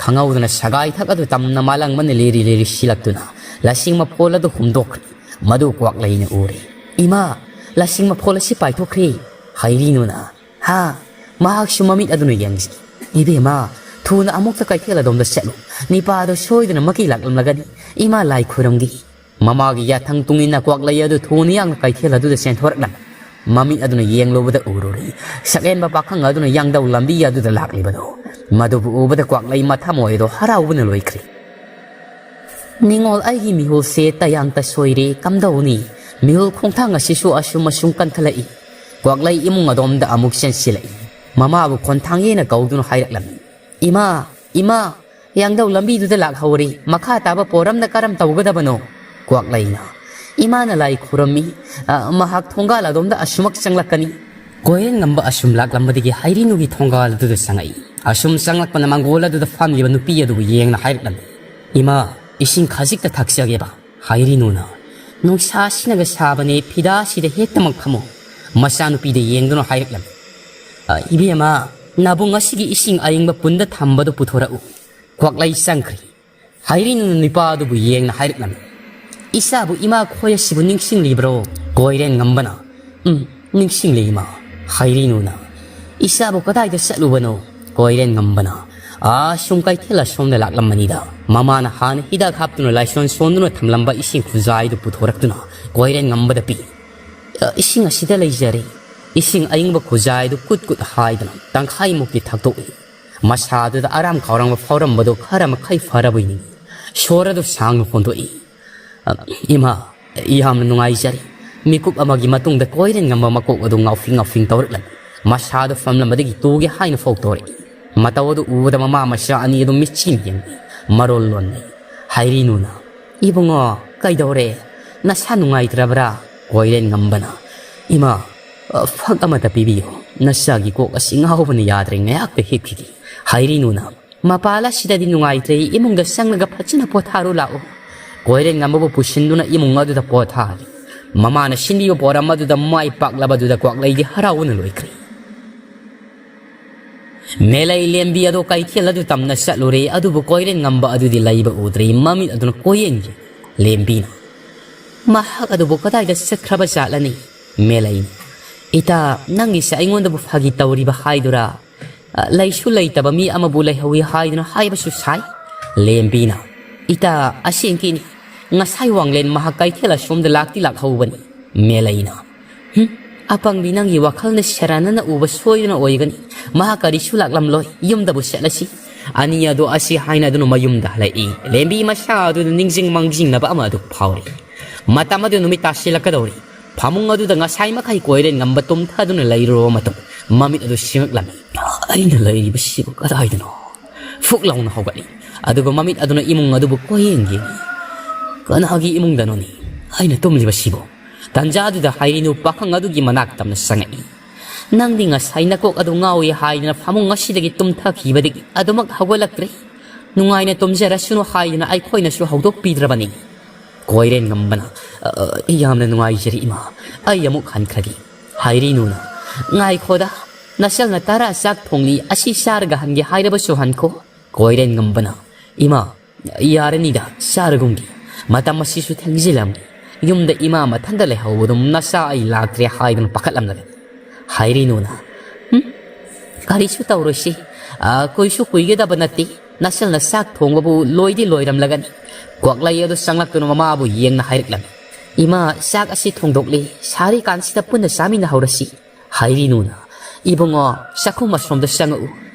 ꯈꯪꯍꯧꯗꯅ ꯁꯒꯥꯏ ꯊꯛ ꯑꯗꯨ ꯇꯝꯅ ꯃꯥꯂꯪꯕꯅ ꯂꯤꯔꯤ ꯂꯤꯔꯤ ꯁꯤꯜꯂꯛꯇꯨꯅ ꯂꯁꯤꯡ ꯃꯐꯣꯜ ꯑꯗꯨ ꯍꯨꯝꯗꯣꯛꯈ꯭ꯔꯦ꯫ ꯃꯗꯨ ꯀ꯭ꯋꯥꯛꯂꯩꯅ ꯎꯔꯦ꯫ "ꯏꯃꯥ, ꯂꯁꯤꯡ ꯃꯐꯣꯜ ꯑꯁꯤ ꯄꯥꯏꯊꯣꯛꯈ꯭ꯔꯦ"꯫ ꯍꯥꯏꯔꯤꯅꯨꯅ, "ꯍꯥ?" ꯃꯍꯥꯛꯁꯨ ꯃꯃꯤꯠ ꯑꯗꯨꯅ ꯌꯦꯡꯖꯩ꯫ "ꯏꯕꯦꯝꯃ, ꯊꯨꯅ ꯑꯃꯨꯛꯇ ꯀꯩꯊꯦꯜ ꯑꯗꯣꯝꯗ ꯆꯠꯂꯨ꯫ ꯅꯤꯄꯥ ꯑꯗꯨ ꯁꯣꯏꯗꯅ ꯃꯀꯤ ꯂꯥꯛꯂꯝꯂꯒꯅꯤ꯫ ꯏꯃꯥ ꯂꯥꯏ ꯈꯨꯔꯨꯝꯒꯦ"꯫ ꯃꯃꯥꯒꯤ ꯌꯥꯊꯪ ꯇꯨꯡꯏꯟꯅ ꯀ꯭ꯋꯥꯛꯂꯩ ꯑꯗꯨ ꯊꯨꯅ ꯌꯥꯡꯅ ꯀꯩꯊꯦꯜ ꯑꯗꯨꯗ ꯆꯦꯟꯊꯣꯔꯛꯂꯝꯃꯤ꯫ ꯃꯃꯤꯠ ꯑꯗꯨꯅ ꯌꯦꯡꯂꯨꯕꯗ ꯎꯔꯨꯔꯦ, ꯁꯛꯍꯦꯟꯕ ꯄꯥꯈꯪ ꯑꯗꯨꯅ ꯌꯥꯡꯗꯧ ꯂꯝꯕꯤ ꯑꯗꯨꯗ ꯂꯥꯛꯂꯤꯕꯗꯣ꯫ ꯃꯗꯨꯕꯨ ꯎꯕꯗ ꯀ꯭ꯋꯥꯛꯂꯩ ꯃꯊꯃꯣꯏ ꯑꯗꯣ ꯍꯔꯥꯎꯕꯅ ꯂꯣꯏꯈ꯭ꯔꯦ꯫ "ꯅꯤꯡꯉꯣꯜ, ꯑꯩꯒꯤ ꯃꯤꯍꯨꯜꯁꯦ ꯇꯌꯥꯡꯇ ꯁꯣꯏꯔꯦ, ꯀꯝꯗꯧꯅꯤ? ꯃꯤꯍꯨꯜ ꯈꯣꯡꯊꯥꯡ ꯑꯁꯤꯁꯨ ꯑꯁꯨꯝ ꯑꯁꯨꯝ ꯀꯟꯈꯠꯂꯛꯏ"꯫ ꯀ꯭ꯋꯥꯛꯂꯩ ꯏꯃꯨꯡ ꯑꯗꯣꯝꯗ ꯑꯃꯨꯛ ꯆꯦꯟꯁꯤꯜꯂꯛꯏ꯫ ꯃꯃꯥꯕꯨ ꯈꯣꯟꯊꯥꯡ ꯌꯦꯅ ꯀꯧꯗꯨꯅ ꯍꯥꯏꯔꯛꯂꯝꯃꯤ, "ꯏꯃꯥ, ꯏꯃꯥ, ꯌꯥꯡꯗꯧ ꯂꯝꯕꯤꯗꯨꯗ ꯂꯥꯛꯍꯧꯔꯤ꯫ ꯃꯈꯥ ꯇꯥꯕ ꯄꯣꯔꯝꯅ ꯀꯔꯝ ꯇꯧꯒꯗꯕꯅꯣ?" ꯀ꯭ꯋꯥꯛꯂꯩꯅ, "ꯏꯃꯥꯅ ꯂꯥꯏ ꯈꯨꯔꯝꯃꯤ꯫ ꯑ, ꯃꯍꯥꯛ ꯊꯣꯡꯒꯥꯜ ꯑꯗꯣꯝꯗ ꯑꯁꯨꯃꯛ ꯆꯪꯂꯛꯀꯅꯤ"꯫ ꯀꯣꯏꯔꯦꯟ ꯉꯝꯕ ꯑꯁꯨꯝ ꯂꯥꯛꯂꯝꯕꯗꯒꯤ ꯍꯩꯔꯤꯅꯨꯒꯤ ꯊꯣꯡꯒꯥꯜ ꯑꯗꯨꯗ ꯆꯪꯉꯛꯏ꯫ ꯑꯁꯨꯝ ꯆꯪꯂꯛꯄꯅ ꯃꯪꯒꯣꯜ ꯑꯗꯨꯗ ꯐꯝꯂꯤꯕ ꯅꯨꯄꯤ ꯑꯗꯨꯕꯨ ꯌꯦꯡꯅ ꯍꯥꯏꯔꯛꯂꯝꯃꯤ, "ꯏꯃꯥ, ꯏꯁꯤꯡ ꯈꯖꯤꯛꯇ ꯊꯛꯆꯒꯦꯕ"꯫ ꯍꯥꯏꯔꯤꯅꯨꯅ, "ꯅꯨꯡꯁꯥꯁꯤꯅꯒ ꯁꯥꯕꯅꯦ, ꯐꯤꯗꯥꯁꯤꯗ ꯍꯦꯛꯇꯃꯛ ꯐꯝꯃꯨ꯫ ꯃꯆꯥꯅꯨꯄꯤꯗ ꯌꯦꯡꯗꯨꯅ ꯍꯥꯏꯔꯛꯂꯝꯃꯤ, "ꯑ, ꯏꯕꯦꯝꯃ, ꯅꯕꯨꯡ ꯑꯁꯤꯒꯤ ꯏꯁꯤꯡ ꯑꯏꯪꯕ ꯄꯨꯟꯗ ꯊꯝꯕꯗꯨ ꯄꯨꯊꯣꯔꯛꯎ"꯫ ꯀ꯭ꯋꯥꯛꯂꯩ ꯆꯪꯈ꯭ꯔꯤ꯫ ꯍꯥꯏꯔꯤꯅꯨꯅ ꯅꯨꯄꯥ ꯑꯗꯨꯕꯨ ꯌꯦꯡꯅ ꯍꯥꯏꯔꯛꯂꯝꯃꯤ, "ꯏꯆꯥꯕꯨ ꯏꯃꯥ ꯈꯣꯏ ꯑꯁꯤꯕꯨ ꯅꯤꯡꯁꯤꯡꯂꯤꯕ꯭ꯔꯣ?" ꯀꯣꯏꯔꯦꯟ ꯉꯝꯕꯅ, "ꯎꯝ, ꯅꯤꯡꯁꯤꯡꯂꯦ ꯏꯃꯥ"꯫ ꯍꯥꯏꯔꯤꯅꯨꯅ, "ꯏꯆꯥꯕꯨ ꯀꯗꯥꯏꯗ ꯆꯠꯂꯨꯕꯅꯣ?" ꯀꯣꯏꯔꯦꯟ ꯉꯝꯕꯅ, "ꯑꯥ, ꯁꯨꯝ ꯀꯩꯊꯦꯜ ꯑꯁꯣꯝꯗ ꯂꯥꯛꯂꯝꯕꯅꯤꯗ"꯫ ꯃꯃꯥꯅ ꯍꯥꯟꯅ ꯍꯤꯗꯥꯛ ꯍꯥꯞꯇꯨꯅ ꯂꯥꯏꯁꯣꯟ ꯁꯣꯟꯗꯨꯅ ꯊꯝꯂꯝꯕ ꯏꯁꯤꯡ ꯈꯨꯖꯥꯏꯗꯨ ꯄꯨꯊꯣꯔꯛꯇꯨꯅ ꯀꯣꯏꯔꯦꯟ ꯉꯝꯕꯗ ꯄꯤ꯫ "ꯑ, ꯏꯁꯤꯡ ꯑꯁꯤꯗ ꯂꯩꯖꯔꯦ"꯫ ꯏꯁꯤꯡ ꯑꯏꯪꯕ ꯈꯨꯖꯥꯏꯗꯨ ꯀꯨꯠ ꯀꯨꯠ ꯍꯥꯏꯗꯨꯅ ꯇꯪꯈꯥꯏꯃꯨꯛꯇꯤ ꯊꯛꯇꯣꯛꯏ꯫ ꯃꯁꯥꯗꯨꯗ ꯑꯔꯥꯝ ꯈꯧꯔꯥꯡꯕ ꯐꯥꯎꯔꯝꯕꯗꯨ ꯈꯔ ꯃꯈꯩ ꯐꯔꯕꯣꯏ ꯅꯤꯡꯏ꯫ ꯁꯣꯔ ꯑꯗꯨ ꯁꯥꯡꯅ ꯍꯣꯟꯗꯣꯛꯏ꯫ "ꯑ, ꯏꯃꯥ, ꯌꯥꯝꯅ ꯅꯨꯡꯉꯥꯏꯖꯔꯦ"꯫ ꯃꯤꯀꯨꯞ ꯑꯃꯒꯤ ꯃꯇꯨꯡꯗ ꯀꯣꯏꯔꯦꯟ ꯉꯝꯕ ꯃꯀꯣꯛ ꯑꯗꯨ ꯉꯥꯎꯐꯤꯡ ꯉꯥꯎꯐꯤꯡ ꯇꯧꯔꯛꯂꯝꯃꯤ꯫ ꯃꯁꯥꯗꯨ ꯐꯝꯂꯝꯕꯗꯒꯤ ꯇꯨꯒꯦ ꯍꯥꯏꯅ ꯐꯥꯎ ꯇꯧꯔꯛꯏ꯫ ꯃꯇꯧ ꯑꯗꯨ ꯎꯕꯗ ꯃꯃꯥ ꯃꯆꯥ ꯑꯅꯤ ꯑꯗꯨ ꯃꯤꯠꯆꯤꯝ ꯌꯦꯡꯅꯩ꯫ ꯃꯔꯣꯜ ꯂꯣꯟꯅꯩ꯫ ꯍꯥꯏꯔꯤꯅꯨꯅ, "ꯏꯕꯨꯡꯉꯣ, ꯀꯩꯗꯧꯔꯦ? ꯅꯁꯥ ꯅꯨꯡꯉꯥꯏꯇ꯭ꯔꯕ꯭ꯔꯥ?" ꯀꯣꯏꯔꯦꯟ ꯉꯝꯕꯅ, "ꯏꯃꯥ, ꯑ, ꯐꯛ ꯑꯃꯇ ꯄꯤꯕꯤꯌꯨ꯫ ꯅꯆꯥꯒꯤ ꯀꯣꯛ ꯑꯁꯤ ꯉꯥꯎꯕꯅ ꯌꯥꯗ꯭ꯔꯦ, ꯉꯥꯏꯍꯥꯛꯇ ꯍꯤꯞꯈꯤꯒꯦ"꯫ ꯍꯥꯏꯔꯤꯅꯨꯅ, "ꯃꯄꯥꯜ ꯑꯁꯤꯗꯗꯤ ꯅꯨꯡꯉꯥꯏꯇ꯭ꯔꯦ, ꯏꯃꯨꯡꯗ ꯆꯪꯂꯒ ꯐꯖꯅ ꯄꯣꯊꯥꯔꯨ ꯂꯥꯛꯑꯣ"꯫ ꯀꯣꯏꯔꯦꯟ ꯉꯝꯕꯕꯨ ꯄꯨꯁꯤꯟꯗꯨꯅ ꯏꯃꯨꯡ ꯑꯗꯨꯗ ꯄꯣꯊꯥꯍꯜꯂꯤ꯫ ꯃꯃꯥꯅ ꯁꯤꯟꯕꯤꯕ ꯄꯣꯠ ꯑꯃ ꯑꯗꯨꯗ ꯃꯥꯏ ꯄꯥꯛꯂꯕꯗꯨꯗ ꯀ꯭ꯋꯥꯛꯂꯩꯗꯤ ꯍꯔꯥꯎꯕꯅ ꯂꯣꯏꯈ꯭ꯔꯦ꯫ ꯃꯦꯂꯩ ꯂꯦꯝꯕꯤ ꯑꯗꯨ ꯀꯩꯊꯦꯜ ꯑꯗꯨ ꯇꯝꯅ ꯆꯠꯂꯨꯔꯦ, ꯑꯗꯨꯕꯨ ꯀꯣꯏꯔꯦꯟ ꯉꯝꯕ ꯑꯗꯨꯗꯤ ꯂꯩꯕ ꯎꯗ꯭ꯔꯦ꯫ ꯃꯃꯤꯠ ꯑꯗꯨꯅ ꯀꯣꯏꯌꯦꯡꯒꯦ꯫ ꯂꯦꯝꯕꯤꯅ, "ꯃꯍꯥꯛ ꯑꯗꯨꯕꯨ ꯀꯗꯥꯏꯗ ꯆꯠꯈ꯭ꯔꯕ ꯖꯥꯠꯂꯅꯤ?" ꯃꯦꯂꯩꯅ, "ꯏꯇꯥ, ꯅꯪꯒꯤꯁꯦ ꯑꯩꯉꯣꯟꯗꯕꯨ ꯐꯥꯒꯤ ꯇꯧꯔꯤꯕ ꯍꯥꯏꯗꯨꯔꯥ? ꯑ, ꯂꯩꯁꯨ ꯂꯩꯇꯕ ꯃꯤ ꯑꯃꯕꯨ ꯂꯩꯍꯧꯏ ꯍꯥꯏꯗꯨꯅ ꯍꯥꯏꯕꯁꯨ ꯁꯥꯏ?" ꯂꯦꯝꯕꯤꯅ, "ꯏꯇꯥ, ꯑꯁꯦꯡꯀꯤꯅꯤ꯫ ꯉꯁꯥꯏ ꯋꯥꯡꯂꯦꯟ ꯃꯍꯥꯛ ꯀꯩꯊꯦꯜ ꯑꯁꯣꯝꯗ ꯂꯥꯛꯇꯤ ꯂꯥꯛꯍꯧꯕꯅꯤ꯫" ꯃꯦꯂꯩꯅ, "ꯍꯨꯝ, ꯑꯄꯪꯕꯤ, ꯅꯪꯒꯤ ꯋꯥꯈꯜꯅ ꯁꯦꯔꯥꯟꯅꯅ ꯎꯕ ꯁꯣꯏꯗꯨꯅ ꯑꯣꯏꯒꯅꯤ꯫ ꯃꯍꯥꯛ ꯀꯔꯤꯁꯨ ꯂꯥꯛꯂꯝꯂꯣꯏ, ꯌꯨꯝꯗꯕꯨ ꯆꯠꯂꯁꯤ꯫" ꯑꯅꯤ ꯑꯗꯨ ꯑꯁꯤ ꯍꯥꯏꯅꯗꯨꯅ ꯃꯌꯨꯝꯗ ꯍꯜꯂꯛꯏ꯫ ꯂꯦꯝꯕꯤ ꯃꯁꯥ ꯑꯗꯨꯗ ꯅꯤꯡꯁꯤꯡ ꯃꯥꯡꯖꯤꯡꯅꯕ ꯑꯃ ꯑꯗꯨ ꯐꯥꯎꯔꯤ꯫ ꯃꯇꯝ ꯑꯗꯨ ꯅꯨꯃꯤꯠ ꯇꯥꯁꯤꯜꯂꯛꯀꯗꯧꯔꯤ꯫ ꯐꯃꯨꯡ ꯑꯗꯨꯗ ꯉꯁꯥꯏ ꯃꯈꯩ ꯀꯣꯏꯔꯦꯟ ꯉꯝꯕ ꯇꯨꯝꯊꯗꯨꯅ ꯂꯩꯔꯨꯔꯕ ꯃꯇꯨꯡ ꯃꯃꯤꯠ ꯑꯗꯨ ꯁꯤꯡꯉꯛꯂꯝꯃꯤ꯫ "ꯑꯩꯅ ꯂꯩꯔꯤꯕꯁꯤꯕꯨ ꯀꯗꯥꯏꯗꯅꯣ?" ꯐꯨꯛ ꯂꯥꯎꯅ ꯍꯧꯒꯠꯂꯤ꯫ ꯑꯗꯨꯒ ꯃꯃꯤꯠ ꯑꯗꯨꯅ ꯏꯃꯨꯡ ꯑꯗꯨꯕꯨ ꯀꯣꯏꯌꯦꯡ ꯌꯦꯡꯉꯤ꯫ "ꯀꯅꯥꯒꯤ ꯏꯃꯨꯡꯗꯅꯣꯅꯦ ꯑꯩꯅ ꯇꯨꯝꯂꯤꯕꯁꯤꯕꯨ?" ꯇꯟꯖꯥ ꯑꯗꯨꯗ ꯍꯥꯏꯔꯤꯅꯨ ꯄꯥꯈꯪ ꯑꯗꯨꯒꯤ ꯃꯅꯥꯛ ꯇꯝꯅ ꯆꯪꯉꯛꯏ꯫ "ꯅꯪꯗꯤ ꯉꯁꯥꯏ ꯅꯀꯣꯛ ꯑꯗꯨ ꯉꯥꯎꯏ ꯍꯥꯏꯗꯅ ꯐꯃꯨꯡ ꯑꯁꯤꯗꯒꯤ ꯇꯨꯝꯊꯈꯤꯕꯗꯒꯤ ꯑꯗꯨꯃꯛ ꯍꯧꯒꯠꯂꯛꯇ꯭ꯔꯤ꯫ ꯅꯨꯡꯉꯥꯏꯅ ꯇꯨꯝꯖꯔꯁꯅꯨ ꯍꯥꯏꯗꯅ ꯑꯩꯈꯣꯏꯅꯁꯨ ꯍꯧꯗꯣꯛꯄꯤꯗ꯭ꯔꯕꯅꯤ꯫" ꯀꯣꯏꯔꯦꯟ ꯉꯝꯕꯅ, "ꯑ, ꯑ, ꯌꯥꯝꯅ ꯅꯨꯡꯉꯥꯏꯖꯔꯦ ꯏꯃꯥ, ꯑꯩ ꯑꯃꯨꯛ ꯍꯟꯈ꯭ꯔꯒꯦ꯫" ꯍꯥꯏꯔꯤꯅꯨꯅ, "ꯉꯥꯏꯈꯣꯗ, ꯅꯆꯜꯅ ꯇꯔꯥ ꯆꯥꯛ ꯊꯣꯡꯂꯤ, ꯑꯁꯤ ꯆꯥꯔꯒ ꯍꯟꯒꯦ ꯍꯥꯏꯔꯕꯁꯨ ꯍꯟꯈꯣ꯫" ꯀꯣꯏꯔꯦꯟ ꯉꯝꯕꯅ, "ꯏꯃꯥ, ꯌꯥꯔꯅꯤꯗ, ꯆꯥꯔꯒꯨꯝꯒꯦ꯫ ꯃꯇꯝ ꯑꯁꯤꯁꯨ ꯊꯦꯡꯖꯤꯜꯂꯝꯃꯤ꯫ ꯌꯨꯝꯗ ꯏꯃꯥ ꯃꯊꯟꯇ ꯂꯩꯍꯧꯕꯗꯨ ꯅꯆꯥ ꯑꯩ ꯂꯥꯛꯇ꯭ꯔꯦ ꯍꯥꯏꯗꯨꯅ ꯄꯥꯈꯠꯂꯝꯂꯒꯅꯤ꯫" ꯍꯥꯏꯔꯤꯅꯨꯅ, "ꯍꯨꯝ, ꯀꯔꯤꯁꯨ ꯇꯧꯔꯣꯏꯁꯤ꯫ ꯑ, ꯀꯨꯏꯁꯨ ꯀꯨꯏꯒꯗꯕ ꯅꯠꯇꯦ꯫ ꯅꯆꯜꯅ ꯆꯥꯛ ꯊꯣꯡꯕꯕꯨ ꯂꯣꯏꯗꯤ ꯂꯣꯏꯔꯝꯂꯒꯅꯤ꯫" ꯀ꯭ꯋꯥꯛꯂꯩ ꯑꯗꯨ ꯆꯪꯂꯛꯇꯨꯅ ꯃꯃꯥꯕꯨ ꯌꯦꯡꯅ ꯍꯥꯏꯔꯛꯂꯝꯃꯤ꯫ "ꯏꯃꯥ, ꯆꯥꯛ ꯑꯁꯤ ꯊꯣꯡꯗꯣꯛꯂꯤ꯫ ꯁꯥꯔꯤꯀꯥꯟꯁꯤꯗ ꯄꯨꯟꯅ ꯆꯥꯃꯤꯟꯅꯍꯧꯔꯁꯤ꯫" ꯍꯥꯏꯔꯤꯅꯨꯅ, "ꯏꯕꯨꯡꯉꯣ, ꯆꯥꯛꯈꯨꯝ ꯑꯁꯣꯝꯗ ꯆꯪꯉꯛꯎ꯫"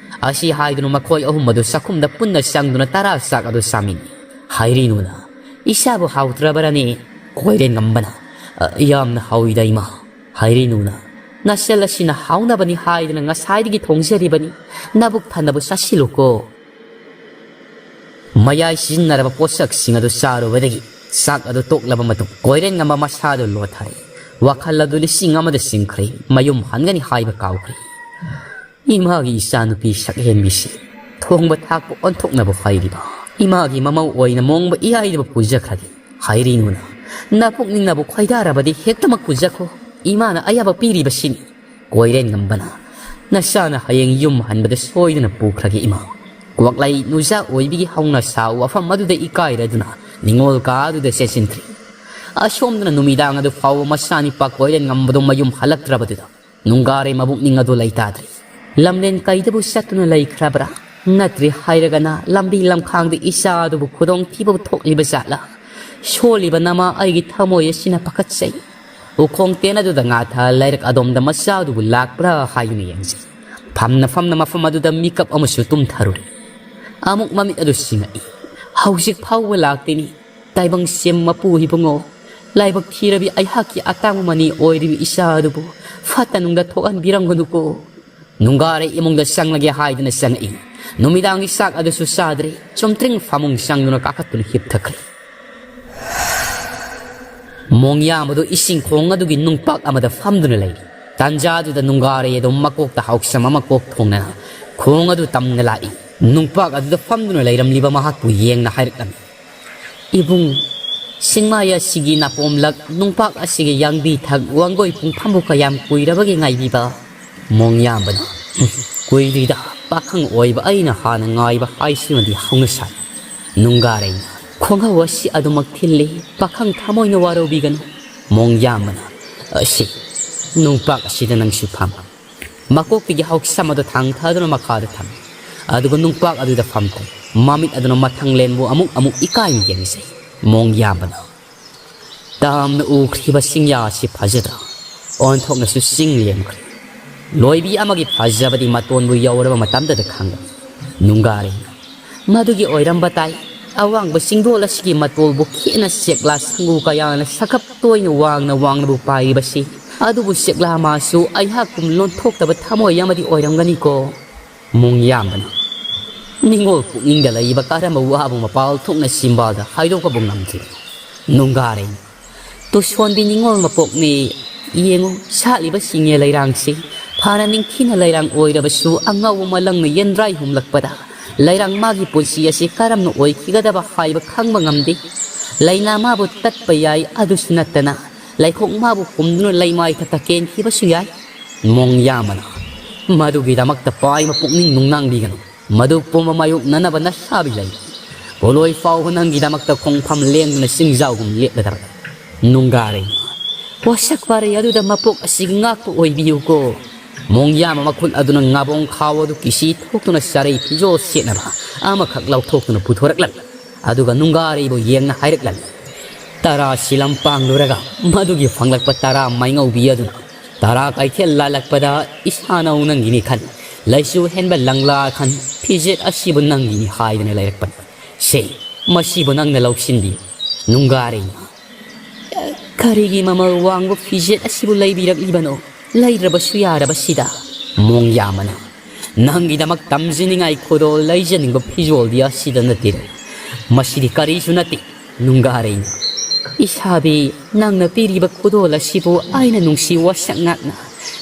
ꯑꯁꯤ ꯍꯥꯏꯗꯨꯅ ꯃꯈꯣꯏ ꯑꯍꯨꯝ ꯑꯗꯨ ꯆꯥꯛꯈꯨꯝꯗ ꯄꯨꯟꯅ ꯆꯪꯗꯨꯅ ꯇꯔꯥ ꯆꯥꯛ ꯑꯗꯨ ꯆꯥꯃꯤꯟꯅꯩ꯫ ꯍꯥꯏꯔꯤꯅꯨꯅ, "ꯏꯆꯥꯕꯨ ꯍꯥꯎꯇ꯭ꯔꯕꯔꯅꯦ?" ꯀꯣꯏꯔꯦꯟ ꯉꯝꯕꯅ, "ꯑ, ꯌꯥꯝꯅ ꯍꯥꯎꯏꯗ ꯏꯃꯥ꯫" ꯍꯥꯏꯔꯤꯅꯨꯅ, "ꯅꯆꯜ ꯑꯁꯤꯅ ꯍꯥꯎꯅꯕꯅꯤ ꯍꯥꯏꯗꯨꯅ ꯉꯁꯥꯏꯗꯒꯤ ꯊꯣꯡꯖꯔꯤꯕꯅꯤ꯫ ꯅꯕꯨꯛ ꯊꯟꯅꯕꯨ ꯆꯥꯁꯤꯜꯂꯨꯀꯣ꯫" ꯃꯌꯥꯏ ꯁꯤꯖꯤꯟꯅꯔꯕ ꯄꯣꯠꯁꯛꯁꯤꯡ ꯑꯗꯨ ꯆꯥꯔꯨꯕꯗꯒꯤ ꯆꯥꯛ ꯑꯗꯨ ꯇꯣꯛꯂꯕ ꯃꯇꯨꯡ ꯀꯣꯏꯔꯦꯟ ꯉꯝꯕ ꯃꯁꯥꯗꯨ ꯂꯣꯊꯔꯦ꯫ ꯋꯥꯈꯜ ꯑꯗꯨ ꯂꯤꯁꯤꯡ ꯑꯃꯗ ꯆꯤꯡꯈ꯭ꯔꯦ꯫ ꯃꯌꯨꯝ ꯍꯟꯒꯅꯤ ꯍꯥꯏꯕ ꯀꯥꯎꯈ꯭ꯔꯦ꯫ ꯏꯃꯥꯒꯤ ꯏꯆꯥꯅꯨꯄꯤ ꯁꯛꯍꯦꯟꯕꯤꯁꯤ ꯊꯣꯡꯕ ꯊꯥꯛꯄ ꯑꯣꯟꯊꯣꯛꯅꯕ ꯍꯩꯔꯤꯕ꯫ ꯏꯃꯥꯒꯤ ꯃꯃꯧ ꯑꯣꯏꯅ ꯃꯣꯡꯕ ꯏꯌꯥꯏꯗꯕꯨ ꯄꯨꯖꯈ꯭ꯔꯒꯦ꯫ ꯍꯥꯏꯔꯤꯅꯨꯅ, ꯅꯄꯨꯛꯅꯤꯡꯅꯕꯨ ꯈꯣꯏꯗꯥꯔꯕꯗꯤ ꯍꯦꯛꯇꯃꯛ ꯄꯨꯖꯈꯣ꯫ ꯏꯃꯥꯅ ꯑꯌꯥꯕ ꯄꯤꯔꯤꯕꯁꯤꯅꯤ꯫ ꯀꯣꯏꯔꯦꯟ ꯉꯝꯕꯅ, ꯅꯆꯥꯅ ꯍꯌꯦꯡ ꯌꯨꯝ ꯍꯟꯕꯗ ꯁꯣꯏꯗꯅ ꯄꯨꯈ꯭ꯔꯒꯦ ꯏꯃꯥ꯫ ꯀ꯭ꯋꯥꯛꯂꯩ ꯅꯨꯖꯥ ꯑꯣꯏꯕꯤꯒꯤ ꯍꯧꯅ ꯁꯥ ꯋꯥꯐꯝ ꯑꯗꯨꯗ ꯏꯀꯥꯏꯔꯗꯨꯅ ꯅꯤꯉꯣꯜ ꯀꯥ ꯑꯗꯨꯗ ꯆꯦꯟꯁꯤꯟꯈ꯭ꯔꯦ꯫ ꯑꯁꯣꯝꯗꯅ ꯅꯨꯃꯤꯗꯥꯡ ꯑꯗꯨ ꯐꯥꯎꯕ ꯃꯆꯥꯅꯤꯄꯥ ꯀꯣꯏꯔꯦꯟ ꯉꯝꯕꯗꯣ ꯃꯌꯨꯝ ꯍꯜꯂꯛꯇ꯭ꯔꯕꯗꯨꯗ ꯅꯨꯡꯒꯥꯔꯩ ꯃꯕꯨꯛꯅꯤꯡ ꯑꯗꯨ ꯂꯩꯇꯥꯗ꯭ꯔꯦ꯫ ꯂꯝꯂꯦꯟ ꯀꯩꯗꯕꯨ ꯆꯠꯇꯨꯅ ꯂꯩꯈ꯭ꯔꯕ꯭ꯔꯥ? ꯅꯠꯇ꯭ꯔꯤ ꯍꯥꯏꯔꯒꯅ ꯂꯝꯕꯤ ꯂꯝꯈꯥꯡꯗ ꯏꯆꯥ ꯑꯗꯨꯕꯨ ꯈꯨꯗꯣꯡꯊꯤꯕ ꯊꯣꯛꯂꯤꯕ ꯖꯥꯠꯂꯥ? ꯁꯣꯜꯂꯤꯕ ꯅꯃꯥ ꯑꯩꯒꯤ ꯊꯃꯣꯏ ꯑꯁꯤꯅ ꯄꯥꯈꯠꯆꯩ꯫ ꯎꯈꯣꯡ ꯇꯦꯟ ꯑꯗꯨꯗ ꯉꯥꯊ ꯂꯩꯔꯛ ꯑꯗꯣꯝꯗ ꯃꯆꯥ ꯑꯗꯨꯕꯨ ꯂꯥꯛꯄ꯭ꯔꯥ ꯍꯥꯏꯗꯨꯅ ꯌꯦꯡꯖꯩ꯫ ꯐꯝꯅ ꯐꯝꯅ ꯃꯐꯝ ꯑꯗꯨꯗ ꯃꯤꯀꯞ ꯑꯃꯁꯨ ꯇꯨꯝꯊꯔꯨꯔꯦ꯫ ꯑꯃꯨꯛ ꯃꯃꯤꯠ ꯑꯗꯨ ꯁꯤꯡꯉꯛꯏ꯫ ꯍꯧꯖꯤꯛ ꯐꯥꯎꯕ ꯂꯥꯛꯇꯦꯅꯤ꯫ ꯇꯥꯏꯕꯪ ꯁꯦꯝ ꯃꯄꯨ ꯏꯕꯨꯡꯉꯣ, ꯂꯥꯏꯕꯛ ꯊꯤꯔꯕꯤ ꯑꯩꯍꯥꯛꯀꯤ ꯑꯇꯥꯡꯕ ꯃꯅꯤ ꯑꯣꯏꯔꯤꯕ ꯏꯆꯥ ꯑꯗꯨꯕꯨ ꯐꯠꯇ ꯅꯨꯡꯗ ꯊꯣꯛꯍꯟꯕꯤꯔꯝꯒꯅꯨꯀꯣ꯫ ꯅꯨꯡꯒꯥꯔꯩ ꯏꯃꯨꯡꯗ ꯆꯪꯂꯒꯦ ꯍꯥꯏꯗꯨꯅ ꯆꯪꯉꯛꯏ꯫ ꯅꯨꯃꯤꯗꯥꯡꯒꯤ ꯆꯥꯛ ꯑꯗꯨꯁꯨ ꯆꯥꯗ꯭ꯔꯤ꯫ ꯆꯨꯝꯇ꯭ꯔꯤꯡ ꯐꯃꯨꯡ ꯆꯪꯗꯨꯅ ꯀꯥꯈꯠꯇꯨꯅ ꯍꯤꯞꯊꯈ꯭ꯔꯦ꯫ ꯃꯣꯡꯌꯥꯝꯕꯗꯨ ꯏꯁꯤꯡ ꯈꯣꯡ ꯑꯗꯨꯒꯤ ꯅꯨꯡꯄꯥꯛ ꯑꯃꯗ ꯐꯝꯗꯨꯅ ꯂꯩꯔꯤ꯫ ꯇꯥꯟꯖꯥꯗꯨꯗ ꯅꯨꯡꯒꯥꯔꯩ ꯑꯗꯨ ꯃꯀꯣꯛꯇ ꯍꯥꯎꯁꯝ ꯑꯃ ꯀꯣꯛ ꯊꯣꯡꯅ ꯈꯣꯡ ꯑꯗꯨ ꯇꯝꯅ ꯂꯥꯛꯏ꯫ ꯅꯨꯡꯄꯥꯛ ꯑꯗꯨꯗ ꯐꯝꯗꯨꯅ ꯂꯩꯔꯝꯂꯤꯕ ꯃꯍꯥꯛꯄꯨ ꯌꯦꯡꯅ ꯍꯥꯏꯔꯛꯂꯝꯃꯤ, "ꯏꯕꯨꯡ, ꯆꯤꯡꯃꯥꯏ ꯑꯁꯤꯒꯤ ꯅꯥꯄꯣꯝꯂꯛ ꯅꯨꯡꯄꯥꯛ ꯑꯁꯤꯒꯤ ꯌꯥꯡꯕꯤ ꯊꯛ ꯋꯥꯡꯒꯣꯏ ꯄꯨꯡꯐꯝꯕꯨ ꯀꯌꯥꯝ ꯀꯨꯏꯔꯕꯒꯦ ꯉꯥꯏꯕꯤꯕ?" ꯃꯣꯡꯌꯥꯝꯕꯅ, "ꯀꯨꯏꯗ꯭ꯔꯤꯗ, ꯄꯥꯈꯪ ꯑꯣꯏꯕ ꯑꯩꯅ ꯍꯥꯟꯅ ꯉꯥꯏꯕ ꯍꯥꯏꯁꯤꯃꯗꯤ ꯍꯧꯅ ꯁꯥꯏ꯫" ꯅꯨꯡꯒꯥꯔꯩꯅ, "ꯈꯣꯡꯍꯧ ꯑꯁꯤ ꯑꯗꯨꯃꯛ ꯊꯤꯜꯂꯤ, ꯄꯥꯈꯪ ꯊꯃꯣꯏꯅ ꯋꯥꯔꯧꯕꯤꯒꯅꯨ꯫" ꯃꯣꯡꯌꯥꯝꯕꯅ, "ꯑꯁꯤ, ꯅꯨꯡꯄꯥꯛ ꯑꯁꯤꯗ ꯅꯪꯁꯨ ꯐꯝ꯫" ꯃꯀꯣꯛꯇꯒꯤ ꯍꯧꯁꯝ ꯑꯗꯨ ꯊꯥꯡꯊꯗꯨꯅ ꯃꯈꯥꯗ ꯊꯝꯃꯤ꯫ ꯑꯗꯨꯒ ꯅꯨꯡꯄꯥꯛ ꯑꯗꯨꯗ ꯐꯝꯊꯩ꯫ ꯃꯃꯤꯠ ꯑꯗꯨꯅ ꯃꯊꯪꯂꯦꯟꯕꯨ ꯑꯃꯨꯛ ꯑꯃꯨꯛ ꯏꯀꯥꯏꯅ ꯌꯦꯡꯖꯩ꯫ ꯃꯣꯡꯌꯥꯝꯕꯅ, "ꯇꯥꯝꯅ ꯎꯈ꯭ꯔꯤꯕ ꯆꯤꯡꯌꯥ ꯑꯁꯤ ꯐꯖꯗ꯭ꯔꯥ? ꯑꯣꯟꯊꯣꯛꯅꯁꯨ ꯆꯤꯡ ꯂꯦꯝꯈ꯭ꯔꯦ꯫ ꯂꯣꯏꯕꯤ ꯑꯃꯒꯤ ꯐꯖꯕꯗꯤ ꯃꯇꯣꯟꯕꯨ ꯌꯧꯔꯕ ꯃꯇꯝꯗꯗ ꯈꯪꯒꯅꯤ꯫" ꯅꯨꯡꯒꯥꯔꯩꯅ, "ꯃꯗꯨꯒꯤ ꯑꯣꯏꯔꯝꯕ ꯇꯥꯏ꯫ ꯑꯋꯥꯡꯕ ꯆꯤꯡꯗꯣꯜ ꯑꯁꯤꯒꯤ ꯃꯇꯣꯜꯕꯨ ꯈꯦꯠꯅ ꯆꯦꯛꯂꯥ ꯁꯪꯒꯨ ꯀꯌꯥꯅ ꯁꯥꯈꯞ ꯇꯣꯏꯅ ꯋꯥꯡꯅ ꯋꯥꯡꯅꯕꯨ ꯄꯥꯏꯔꯤꯕꯁꯤ꯫ ꯑꯗꯨꯕꯨ ꯆꯦꯛꯂꯥ ꯃꯥꯁꯨ ꯑꯩꯍꯥꯛꯀꯨꯝ ꯂꯣꯟꯊꯣꯛꯇꯕ ꯊꯃꯣꯏ ꯑꯃꯗꯤ ꯑꯣꯏꯔꯝꯒꯅꯤꯀꯣ꯫" ꯃꯣꯡꯌꯥꯝꯕꯅ, "ꯅꯤꯡꯉꯣꯜ ꯄꯨꯛꯅꯤꯡꯗ ꯂꯩꯕ ꯀꯔꯝꯕ ꯋꯥꯕꯨ ꯃꯄꯥꯜ ꯊꯣꯛꯅ ꯆꯤꯝꯕꯥꯜꯗ ꯍꯥꯏꯗꯣꯛꯄꯕꯨ ꯉꯝꯗ꯭ꯔꯤ?" ꯅꯨꯡꯒꯥꯔꯩꯅ, "ꯇꯨꯁꯣꯟꯕꯤ ꯅꯤꯡꯉꯣꯜ ꯃꯄꯣꯛꯅꯤ꯫ ꯌꯦꯡꯉꯨ, ꯁꯥꯠꯂꯤꯕ ꯁꯤꯡꯉꯦ ꯂꯩꯔꯥꯡꯁꯤ ꯐꯅ ꯅꯤꯡꯊꯤꯅ ꯂꯩꯔꯥꯡ ꯑꯣꯏꯔꯕꯁꯨ ꯑꯉꯧꯕ ꯃꯂꯪꯅ ꯌꯦꯟꯗ꯭ꯔꯥꯏ ꯍꯨꯝꯂꯛꯄꯗ ꯂꯩꯔꯥꯡ ꯃꯥꯒꯤ ꯄꯨꯟꯁꯤ ꯑꯁꯤ ꯀꯔꯝꯅ ꯑꯣꯏꯈꯤꯒꯗꯕ ꯍꯥꯏꯕ ꯈꯪꯕ ꯉꯝꯗꯦ꯫ ꯂꯥꯏꯅꯥ ꯃꯥꯕꯨ ꯇꯠꯄ ꯌꯥꯏ, ꯑꯗꯨꯁꯨ ꯅꯠꯇꯅ ꯂꯩꯈꯣꯡ ꯃꯥꯕꯨ ꯍꯨꯝꯗꯨꯅ ꯂꯩꯃꯥꯏ ꯊꯛꯇ ꯀꯦꯟꯈꯤꯕꯁꯨ ꯌꯥꯏ꯫ ꯃꯣꯡꯌꯥꯃꯅ ꯃꯗꯨꯒꯤꯗꯃꯛꯇ ꯄꯥꯏꯕ ꯄꯨꯛꯅꯤꯡ ꯅꯨꯡꯅꯥꯡꯕꯤꯒꯅꯨ꯫ ꯃꯗꯨ ꯄꯨꯝꯕ ꯃꯥꯌꯣꯛꯅꯅꯕ ꯅꯁꯥꯕꯤ ꯂꯩ꯫ ꯄꯣꯂꯣꯏ ꯐꯥꯎꯕ ꯅꯪꯒꯤꯗꯃꯛꯇ ꯈꯣꯡꯐꯝ ꯂꯦꯡꯗꯨꯅ ꯆꯤꯡꯖꯥꯎꯒꯨꯝ ꯂꯦꯞꯂꯗꯕ ꯅꯨꯡꯒꯥꯔꯩ꯫ ꯋꯥꯁꯛ ꯋꯥꯔꯩ ꯑꯗꯨꯗ ꯃꯄꯣꯛ ꯑꯁꯤ ꯉꯥꯛꯄ ꯑꯣꯏꯕꯤꯌꯨꯀꯣ꯫ ꯃꯣꯡꯌꯥꯝ ꯃꯈꯨꯜ ꯑꯗꯨꯅ ꯉꯥꯕꯣꯡ ꯈꯥꯎ ꯑꯗꯨ ꯀꯤꯁꯤ ꯊꯣꯛꯇꯨꯅ ꯆꯔꯩ ꯐꯤꯖꯣꯜ ꯁꯦꯠꯅꯕ ꯑꯃꯈꯛ ꯂꯧꯊꯣꯛꯇꯨꯅ ꯄꯨꯊꯣꯔꯛꯂꯝꯃꯤ꯫ ꯑꯗꯨꯒ ꯅꯨꯡꯒꯥꯔꯩꯕꯨ ꯌꯦꯡꯅ ꯍꯥꯏꯔꯛꯂꯝꯃꯤ, "ꯇꯔꯥ ꯁꯤꯂꯝ ꯄꯥꯡꯂꯨꯔꯒ ꯃꯗꯨꯒꯤ ꯐꯪꯂꯛꯄ ꯇꯔꯥ ꯃꯥꯏꯉꯧꯕꯤ ꯑꯗꯨꯅ ꯇꯔꯥ ꯀꯩꯊꯦꯜ ꯂꯥꯜꯂꯛꯄꯗ ꯏꯁꯥꯅꯧ ꯅꯪꯒꯤꯅꯤ ꯈꯟ, ꯂꯩꯁꯨ ꯍꯦꯟꯕ ꯂꯪꯂꯥ ꯈꯟ, ꯐꯤꯖꯦꯠ ꯑꯁꯤꯕꯨ ꯅꯪꯒꯤꯅꯤ ꯍꯥꯏꯗꯨꯅ ꯂꯩꯔꯛꯄꯅꯤ꯫ ꯁꯦ, ꯃꯁꯤꯕꯨ ꯅꯪꯅ ꯂꯧꯁꯤꯟꯕꯤꯌꯨ ꯅꯨꯡꯒꯥꯔꯩꯅ꯫ ꯀꯔꯤꯒꯤ ꯃꯃꯜ ꯋꯥꯡꯕ ꯐꯤꯖꯦꯠ ꯑꯁꯤꯕꯨ ꯂꯩꯕꯤꯔꯛꯂꯤꯕꯅꯣ? ꯂꯩꯗ꯭ꯔꯕꯁꯨ ꯌꯥꯔꯕꯁꯤꯗ?" ꯃꯣꯡꯌꯥꯃꯅ, "ꯅꯪꯒꯤꯗꯃꯛ ꯇꯝꯖꯅꯤꯡꯉꯥꯏ ꯈꯨꯗꯣꯜ ꯂꯩꯖꯅꯤꯡꯕ ꯐꯤꯖꯣꯜꯗꯤ ꯑꯁꯤꯗ ꯅꯠꯇꯦ꯫ ꯃꯁꯤꯗꯤ ꯀꯔꯤꯁꯨ ꯅꯠꯇꯦ ꯅꯨꯡꯒꯥꯔꯩꯅ꯫ ꯏꯁꯥꯕꯤ, ꯅꯪꯅ ꯄꯤꯔꯤꯕ ꯈꯨꯗꯣꯜ ꯑꯁꯤꯕꯨ ꯑꯩꯅ ꯅꯨꯡꯁꯤ ꯋꯥꯁꯛ ꯉꯥꯛꯅ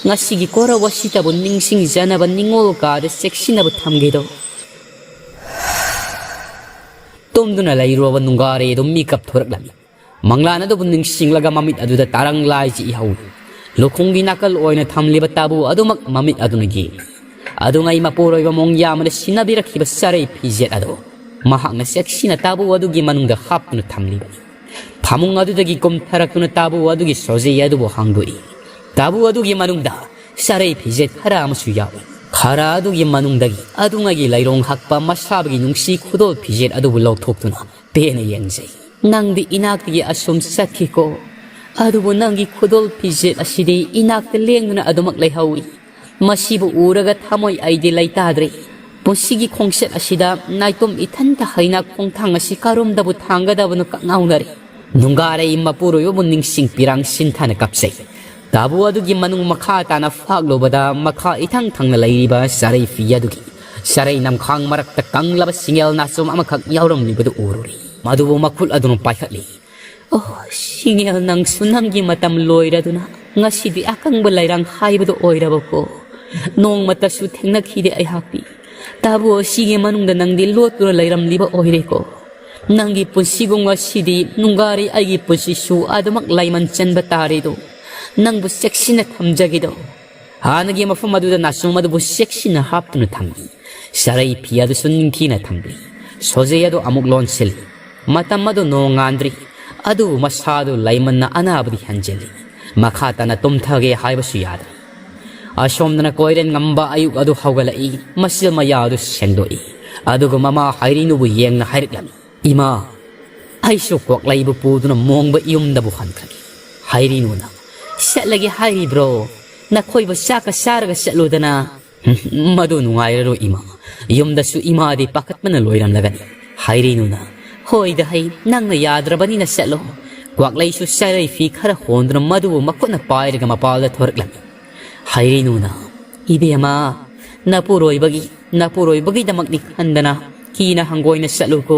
ꯉꯁꯤꯒꯤ ꯀꯣꯔꯧ ꯑꯁꯤꯗꯕꯨ ꯅꯤꯡꯁꯤꯡꯖꯅꯕ ꯅꯤꯡꯉꯣꯜ ꯀꯥꯗ ꯆꯦꯛꯁꯤꯟꯅꯕ ꯊꯝꯒꯦꯗꯣ?" ꯇꯨꯝꯗꯨꯅ ꯂꯩꯔꯨꯔꯕ ꯅꯨꯡꯒꯥꯔꯩ ꯑꯗꯨ ꯃꯤꯀꯞ ꯊꯣꯔꯛꯂꯝꯃꯤ꯫ ꯃꯪꯂꯥꯟ ꯑꯗꯨꯕꯨ ꯅꯤꯡꯁꯤꯡꯂꯒ ꯃꯃꯤꯠ ꯑꯗꯨꯗ ꯇꯔꯪꯂꯥꯏ ꯆꯤꯛꯏꯍꯧꯏ꯫ ꯂꯨꯈꯣꯡꯒꯤ ꯅꯥꯀꯜ ꯑꯣꯏꯅ ꯊꯝꯂꯤꯕ ꯇꯥꯕꯨ ꯑꯗꯨꯃꯛ ꯃꯃꯤꯠ ꯑꯗꯨꯅ ꯌꯦꯡꯂꯤ꯫ ꯑꯗꯨꯉꯩ ꯃꯄꯨꯔꯣꯏꯕ ꯃꯣꯡꯌꯥꯃꯅ ꯁꯤꯟꯅꯕꯤꯔꯛꯈꯤꯕ ꯆꯔꯩ ꯐꯤꯖꯦꯠ ꯑꯗꯨ ꯃꯍꯥꯛꯅ ꯆꯦꯛꯁꯤꯟꯅ ꯇꯥꯕꯨ ꯑꯗꯨꯒꯤ ꯃꯅꯨꯡꯗ ꯍꯥꯞꯇꯨꯅ ꯊꯝꯂꯤꯕꯅꯤ꯫ ꯐꯃꯨꯡ ꯑꯗꯨꯗꯒꯤ ꯀꯨꯝꯊꯔꯛꯇꯨꯅ ꯇꯥꯕꯨ ꯑꯗꯨꯒꯤ ꯁꯣꯖꯩ ꯑꯗꯨꯕꯨ ꯍꯥꯡꯗꯣꯛꯏ꯫ ꯇꯥꯕꯨ ꯑꯗꯨꯒꯤ ꯃꯅꯨꯡꯗ ꯆꯔꯩ ꯐꯤꯖꯦꯠ ꯈꯔ ꯑꯃꯁꯨ ꯌꯥꯎꯏ꯫ ꯈꯔ ꯑꯗꯨꯒꯤ ꯃꯅꯨꯡꯗꯒꯤ ꯑꯗꯨꯉꯩꯒꯤ ꯂꯩꯔꯣꯡ ꯍꯛꯄ ꯃꯁꯥꯕꯒꯤ ꯅꯨꯡꯁꯤ ꯈꯨꯗꯣꯜ ꯐꯤꯖꯦꯠ ꯑꯗꯨꯕꯨ ꯂꯧꯊꯣꯛꯇꯨꯅ ꯄꯦꯟꯅ ꯌꯦꯡꯖꯩ꯫ "ꯅꯪꯗꯤ ꯏꯅꯥꯛꯇꯒꯤ ꯑꯁꯨꯝ ꯆꯠꯈꯤꯀꯣ, ꯑꯗꯨꯕꯨ ꯅꯪꯒꯤ ꯈꯨꯗꯣꯜ ꯐꯤꯖꯦꯠ ꯑꯁꯤꯗꯤ ꯏꯅꯥꯛꯇ ꯂꯦꯡꯗꯨꯅ ꯑꯗꯨꯃꯛ ꯂꯩꯍꯧꯏ꯫ ꯃꯁꯤꯕꯨ ꯎꯔꯒ ꯊꯃꯣꯏ ꯑꯩꯗꯤ ꯂꯩꯇꯥꯗ꯭ꯔꯦ꯫ ꯄꯨꯟꯁꯤꯒꯤ ꯈꯣꯡꯆꯠ ꯑꯁꯤꯗ ꯅꯥꯏꯇꯣꯝ ꯏꯊꯟꯇ ꯍꯩꯅ ꯈꯣꯡꯊꯥꯡ ꯑꯁꯤ ꯀꯔꯣꯝꯗꯕꯨ ꯊꯥꯡꯒꯗꯕꯅꯣ ꯀꯛꯉꯥꯎꯅꯔꯦ꯫" ꯅꯨꯡꯒꯥꯔꯩ ꯃꯄꯨꯔꯣꯏꯕꯕꯨ ꯅꯤꯡꯁꯤꯡ ꯄꯤꯔꯥꯡ ꯁꯤꯟꯊꯥꯅ ꯀꯞꯆꯩ꯫ ꯇꯥꯕꯨ ꯑꯗꯨꯒꯤ ꯃꯅꯨꯡ ꯃꯈꯥ ꯇꯥꯅ ꯐꯥꯛꯂꯨꯕꯗ ꯃꯈꯥ ꯏꯊꯪ ꯊꯪꯅ ꯂꯩꯔꯤꯕ ꯆꯔꯩ ꯐꯤ ꯑꯗꯨꯒꯤ ꯆꯔꯩ ꯅꯝꯈꯥꯡ ꯃꯔꯛꯇ ꯀꯪꯂꯕ ꯁꯤꯡꯒꯦꯜ ꯅꯥꯆꯣꯝ ꯑꯃꯈꯛ ꯌꯥꯎꯔꯝꯂꯤꯕꯗꯨ ꯎꯔꯨꯔꯦ꯫ ꯃꯗꯨꯕꯨ ꯃꯈꯨꯠ ꯑꯗꯨꯅ ꯄꯥꯏꯈꯠꯂꯤ꯫ "ꯑꯣ, ꯁꯤꯡꯉꯦꯜ, ꯅꯪꯁꯨ ꯅꯪꯒꯤ ꯃꯇꯝ ꯂꯣꯏꯔꯗꯨꯅ ꯉꯁꯤꯗꯤ ꯑꯀꯪꯕ ꯂꯩꯔꯥꯡ ꯍꯥꯏꯕꯗꯨ ꯑꯣꯏꯔꯕꯀꯣ꯫ ꯅꯣꯡꯃꯇꯁꯨ ꯊꯦꯡꯅꯈꯤꯗꯦ ꯑꯩꯍꯥꯛꯇꯤ꯫ ꯇꯥꯕꯨ, ꯑꯁꯤꯒꯤ ꯃꯅꯨꯡꯗ ꯅꯪꯗꯤ ꯂꯣꯠꯇꯨꯅ ꯂꯩꯔꯝꯂꯤꯕ ꯑꯣꯏꯔꯦꯀꯣ꯫ ꯅꯪꯒꯤ ꯄꯨꯟꯁꯤꯒꯨꯝ ꯑꯁꯤꯗꯤ ꯅꯨꯡꯒꯥꯔꯤ ꯑꯩꯒꯤ ꯄꯨꯟꯁꯤꯁꯨ ꯑꯗꯨꯃꯛ ꯂꯥꯏꯃꯟ ꯆꯟꯕ ꯇꯥꯔꯦꯗꯣ꯫ ꯅꯪꯕꯨ ꯆꯦꯛꯁꯤꯟꯅ ꯊꯝꯖꯒꯦꯗꯣ꯫ ꯍꯥꯟꯅꯒꯤ ꯃꯐꯝ ꯑꯗꯨꯗ ꯅꯥꯆꯣꯝ ꯑꯗꯨꯕꯨ ꯆꯦꯛꯁꯤꯟꯅ ꯍꯥꯞꯇꯨꯅ ꯊꯝꯂꯤ꯫ ꯆꯔꯩ ꯐꯤ ꯑꯗꯨꯁꯨ ꯅꯤꯡꯊꯤꯅ ꯊꯝꯂꯤ꯫ ꯁꯣꯖꯩ ꯑꯗꯨ ꯑꯃꯨꯛ ꯂꯣꯟꯁꯤꯜꯂꯤ꯫ ꯃꯇꯝ ꯑꯗꯨ ꯅꯣꯡꯉꯥꯟꯗ꯭ꯔꯤ꯫ ꯑꯗꯨꯕꯨ ꯃꯁꯥꯗꯨ ꯂꯩꯃꯟꯅ ꯑꯅꯥꯕꯗꯤ ꯍꯟꯖꯤꯜꯂꯤ꯫ ꯃꯈꯥ ꯇꯥꯅ ꯇꯨꯝꯊꯒꯦ ꯍꯥꯏꯕꯁꯨ ꯌꯥꯗ꯭ꯔꯤ꯫ ꯑꯁꯣꯝꯗꯅ ꯀꯣꯏꯔꯦꯟ ꯉꯝꯕ ꯑꯌꯨꯛ ꯑꯗꯨ ꯍꯧꯒꯠꯂꯛꯏ꯫ ꯃꯆꯤꯜ ꯃꯌꯥ ꯑꯗꯨ ꯁꯦꯡꯗꯣꯛꯏ꯫ ꯑꯗꯨꯒ ꯃꯃꯥ ꯍꯥꯏꯔꯤꯅꯨꯕꯨ ꯌꯦꯡꯅ ꯍꯥꯏꯔꯛꯂꯝꯃꯤ, "ꯏꯃꯥ, ꯑꯩꯁꯨ ꯀ꯭ꯋꯥꯛꯂꯩꯕꯨ ꯄꯨꯗꯨꯅ ꯃꯣꯡꯕ ꯌꯨꯝꯗꯕꯨ ꯍꯟꯈ꯭ꯔꯒꯦ꯫" ꯍꯥꯏꯔꯤꯅꯨꯅ, "ꯆꯠꯂꯒꯦ ꯍꯥꯏꯔꯤꯕ꯭ꯔꯣ? ꯅꯈꯣꯏꯕꯨ ꯆꯥꯛꯀ ꯆꯥꯔꯒ ꯆꯠꯂꯨꯗꯅ꯫" "ꯃꯗꯨ ꯅꯨꯡꯉꯥꯏꯔꯔꯣꯏ ꯏꯃꯥ꯫ ꯌꯨꯝꯗꯁꯨ ꯏꯃꯥꯗꯤ ꯄꯥꯈꯠꯄꯅ ꯂꯣꯏꯔꯝꯂꯒꯅꯤ꯫" ꯍꯥꯏꯔꯤꯅꯨꯅ, "ꯍꯣꯏꯗ ꯍꯩ, ꯅꯪꯅ ꯌꯥꯗ꯭ꯔꯕꯅꯤꯅ ꯆꯠꯂꯣ꯫" ꯀ꯭ꯋꯥꯛꯂꯩꯁꯨ ꯆꯔꯩ ꯐꯤ ꯈꯔ ꯍꯣꯟꯗꯨꯅ ꯃꯗꯨꯕꯨ ꯃꯈꯨꯠꯅ ꯄꯥꯏꯔꯒ ꯃꯄꯥꯜꯗ ꯊꯣꯔꯛꯂꯝꯃꯤ꯫ ꯍꯥꯏꯔꯤꯅꯨꯅ, "ꯏꯕꯦꯝꯃ, ꯅꯄꯨꯔꯣꯏꯕꯒꯤ, ꯅꯄꯨꯔꯣꯏꯕꯒꯤꯗꯃꯛꯅꯤ ꯈꯟꯗꯅ ꯀꯤꯅ ꯍꯪꯒꯣꯏꯅ ꯆꯠꯂꯨꯀꯣ꯫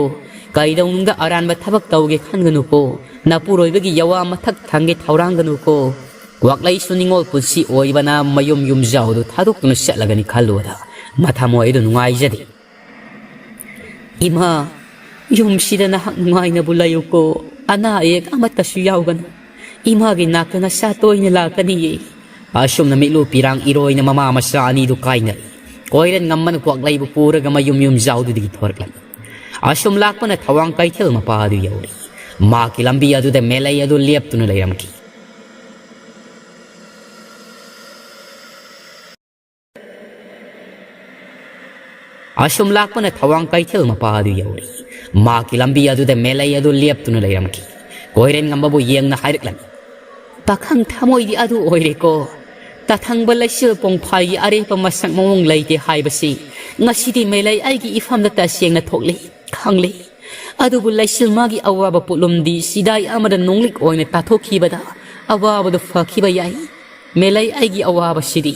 ꯀꯩꯗꯧꯅꯨꯡꯗ ꯑꯔꯥꯟꯕ ꯊꯕꯛ ꯇꯧꯒꯦ ꯈꯟꯒꯅꯨꯀꯣ꯫ ꯅꯄꯨꯔꯣꯏꯕꯒꯤ ꯌꯋꯥ ꯃꯊꯛ ꯊꯪꯒꯦ ꯊꯧꯔꯥꯡꯒꯅꯨꯀꯣ꯫" ꯀ꯭ꯋꯥꯛꯂꯩꯁꯨ ꯅꯤꯡꯉꯣꯜ ꯄꯨꯟꯁꯤ ꯑꯣꯏꯕꯅ ꯃꯌꯨꯝ ꯌꯨꯝꯖꯥꯎꯗꯨ ꯊꯥꯗꯣꯛꯇꯨꯅ ꯆꯠꯂꯒꯅꯤ ꯈꯜꯂꯨꯕꯗ ꯃꯊꯃꯣꯏ ꯑꯗꯨ ꯅꯨꯡꯉꯥꯏꯖꯗꯦ꯫ "ꯏꯃꯥ, ꯌꯨꯝꯁꯤꯗ ꯅꯍꯥꯛ ꯅꯨꯡꯉꯥꯏꯅꯕꯨ ꯂꯩꯌꯨꯀꯣ꯫ ꯑꯅꯥ ꯑꯌꯦꯛ ꯑꯃꯠꯇꯁꯨ ꯌꯥꯎꯒꯅꯨ꯫ ꯏꯃꯥꯒꯤ ꯅꯥꯛꯇ ꯅꯆꯥ ꯇꯣꯏꯅ ꯂꯥꯛꯀꯅꯤꯌꯦ꯫" ꯑꯁꯨꯝꯅ ꯃꯤꯠꯂꯨ ꯄꯤꯔꯥꯡ ꯏꯔꯣꯏꯅ ꯃꯃꯥ ꯃꯆꯥ ꯑꯅꯤꯗꯨ ꯀꯥꯏꯅꯔꯤ꯫ ꯀꯣꯏꯔꯦꯟ ꯉꯝꯕꯅ ꯀ꯭ꯋꯥꯛꯂꯩꯕꯨ ꯄꯨꯔꯒ ꯃꯌꯨꯝ ꯌꯨꯝꯖꯥꯎꯗꯨꯗꯒꯤ ꯊꯣꯔꯛꯂꯝꯃꯤ꯫ ꯑꯁꯨꯝ ꯂꯥꯛꯄꯅ ꯊꯋꯥꯡ ꯀꯩꯊꯦꯜ ꯃꯄꯥ ꯑꯗꯨ ꯌꯧꯔꯦ꯫ ꯃꯍꯥꯛꯀꯤ ꯂꯝꯕꯤ ꯑꯗꯨꯗ ꯃꯦꯂꯩ ꯑꯗꯨ ꯂꯦꯞꯇꯨꯅ ꯂꯩꯔꯝꯈꯤ꯫ ꯑꯁꯨꯝ ꯂꯥꯛꯄꯅ ꯊꯋꯥꯡ ꯀꯩꯊꯦꯜ ꯃꯄꯥ ꯑꯗꯨ ꯌꯧꯔꯦ꯫ ꯃꯍꯥꯛꯀꯤ ꯂꯝꯕꯤ ꯑꯗꯨꯗ ꯃꯦꯂꯩ ꯑꯗꯨ ꯂꯦꯞꯇꯨꯅ ꯂꯩꯔꯝꯈꯤ꯫ ꯀꯣꯏꯔꯦꯟ ꯉꯝꯕꯕꯨ ꯌꯦꯡꯅ ꯍꯥꯏꯔꯛꯂꯝꯃꯤ, "ꯄꯥꯈꯪ ꯊꯃꯣꯏꯗꯤ ꯑꯗꯨ ꯑꯣꯏꯔꯦꯀꯣ꯫ ꯇꯊꯪꯕ ꯂꯩꯆꯤꯜ ꯄꯣꯡꯐꯥꯏꯒꯤ ꯑꯔꯦꯞꯄ ꯃꯁꯛ ꯃꯑꯣꯡ ꯂꯩꯇꯦ ꯍꯥꯏꯕꯁꯤ ꯉꯁꯤꯗꯤ ꯃꯦꯂꯩ ꯑꯩꯒꯤ ꯏꯐꯝꯗ ꯇꯁꯦꯡꯅ ꯊꯣꯛꯂꯦ, ꯈꯪꯂꯦ꯫ ꯑꯗꯨꯕꯨ ꯂꯩꯆꯤꯜ ꯃꯥꯒꯤ ꯑꯋꯥꯕ ꯄꯣꯠꯂꯨꯝꯗꯤ ꯆꯤꯗꯥꯏ ꯑꯃꯗ ꯅꯣꯡꯂꯤꯛ ꯑꯣꯏꯅ ꯇꯥꯊꯣꯛꯈꯤꯕꯗ ꯑꯋꯥꯕꯗꯨ ꯐꯈꯤꯕ ꯌꯥꯏ꯫ ꯃꯦꯂꯩ ꯑꯩꯒꯤ ꯑꯋꯥꯕꯁꯤꯗꯤ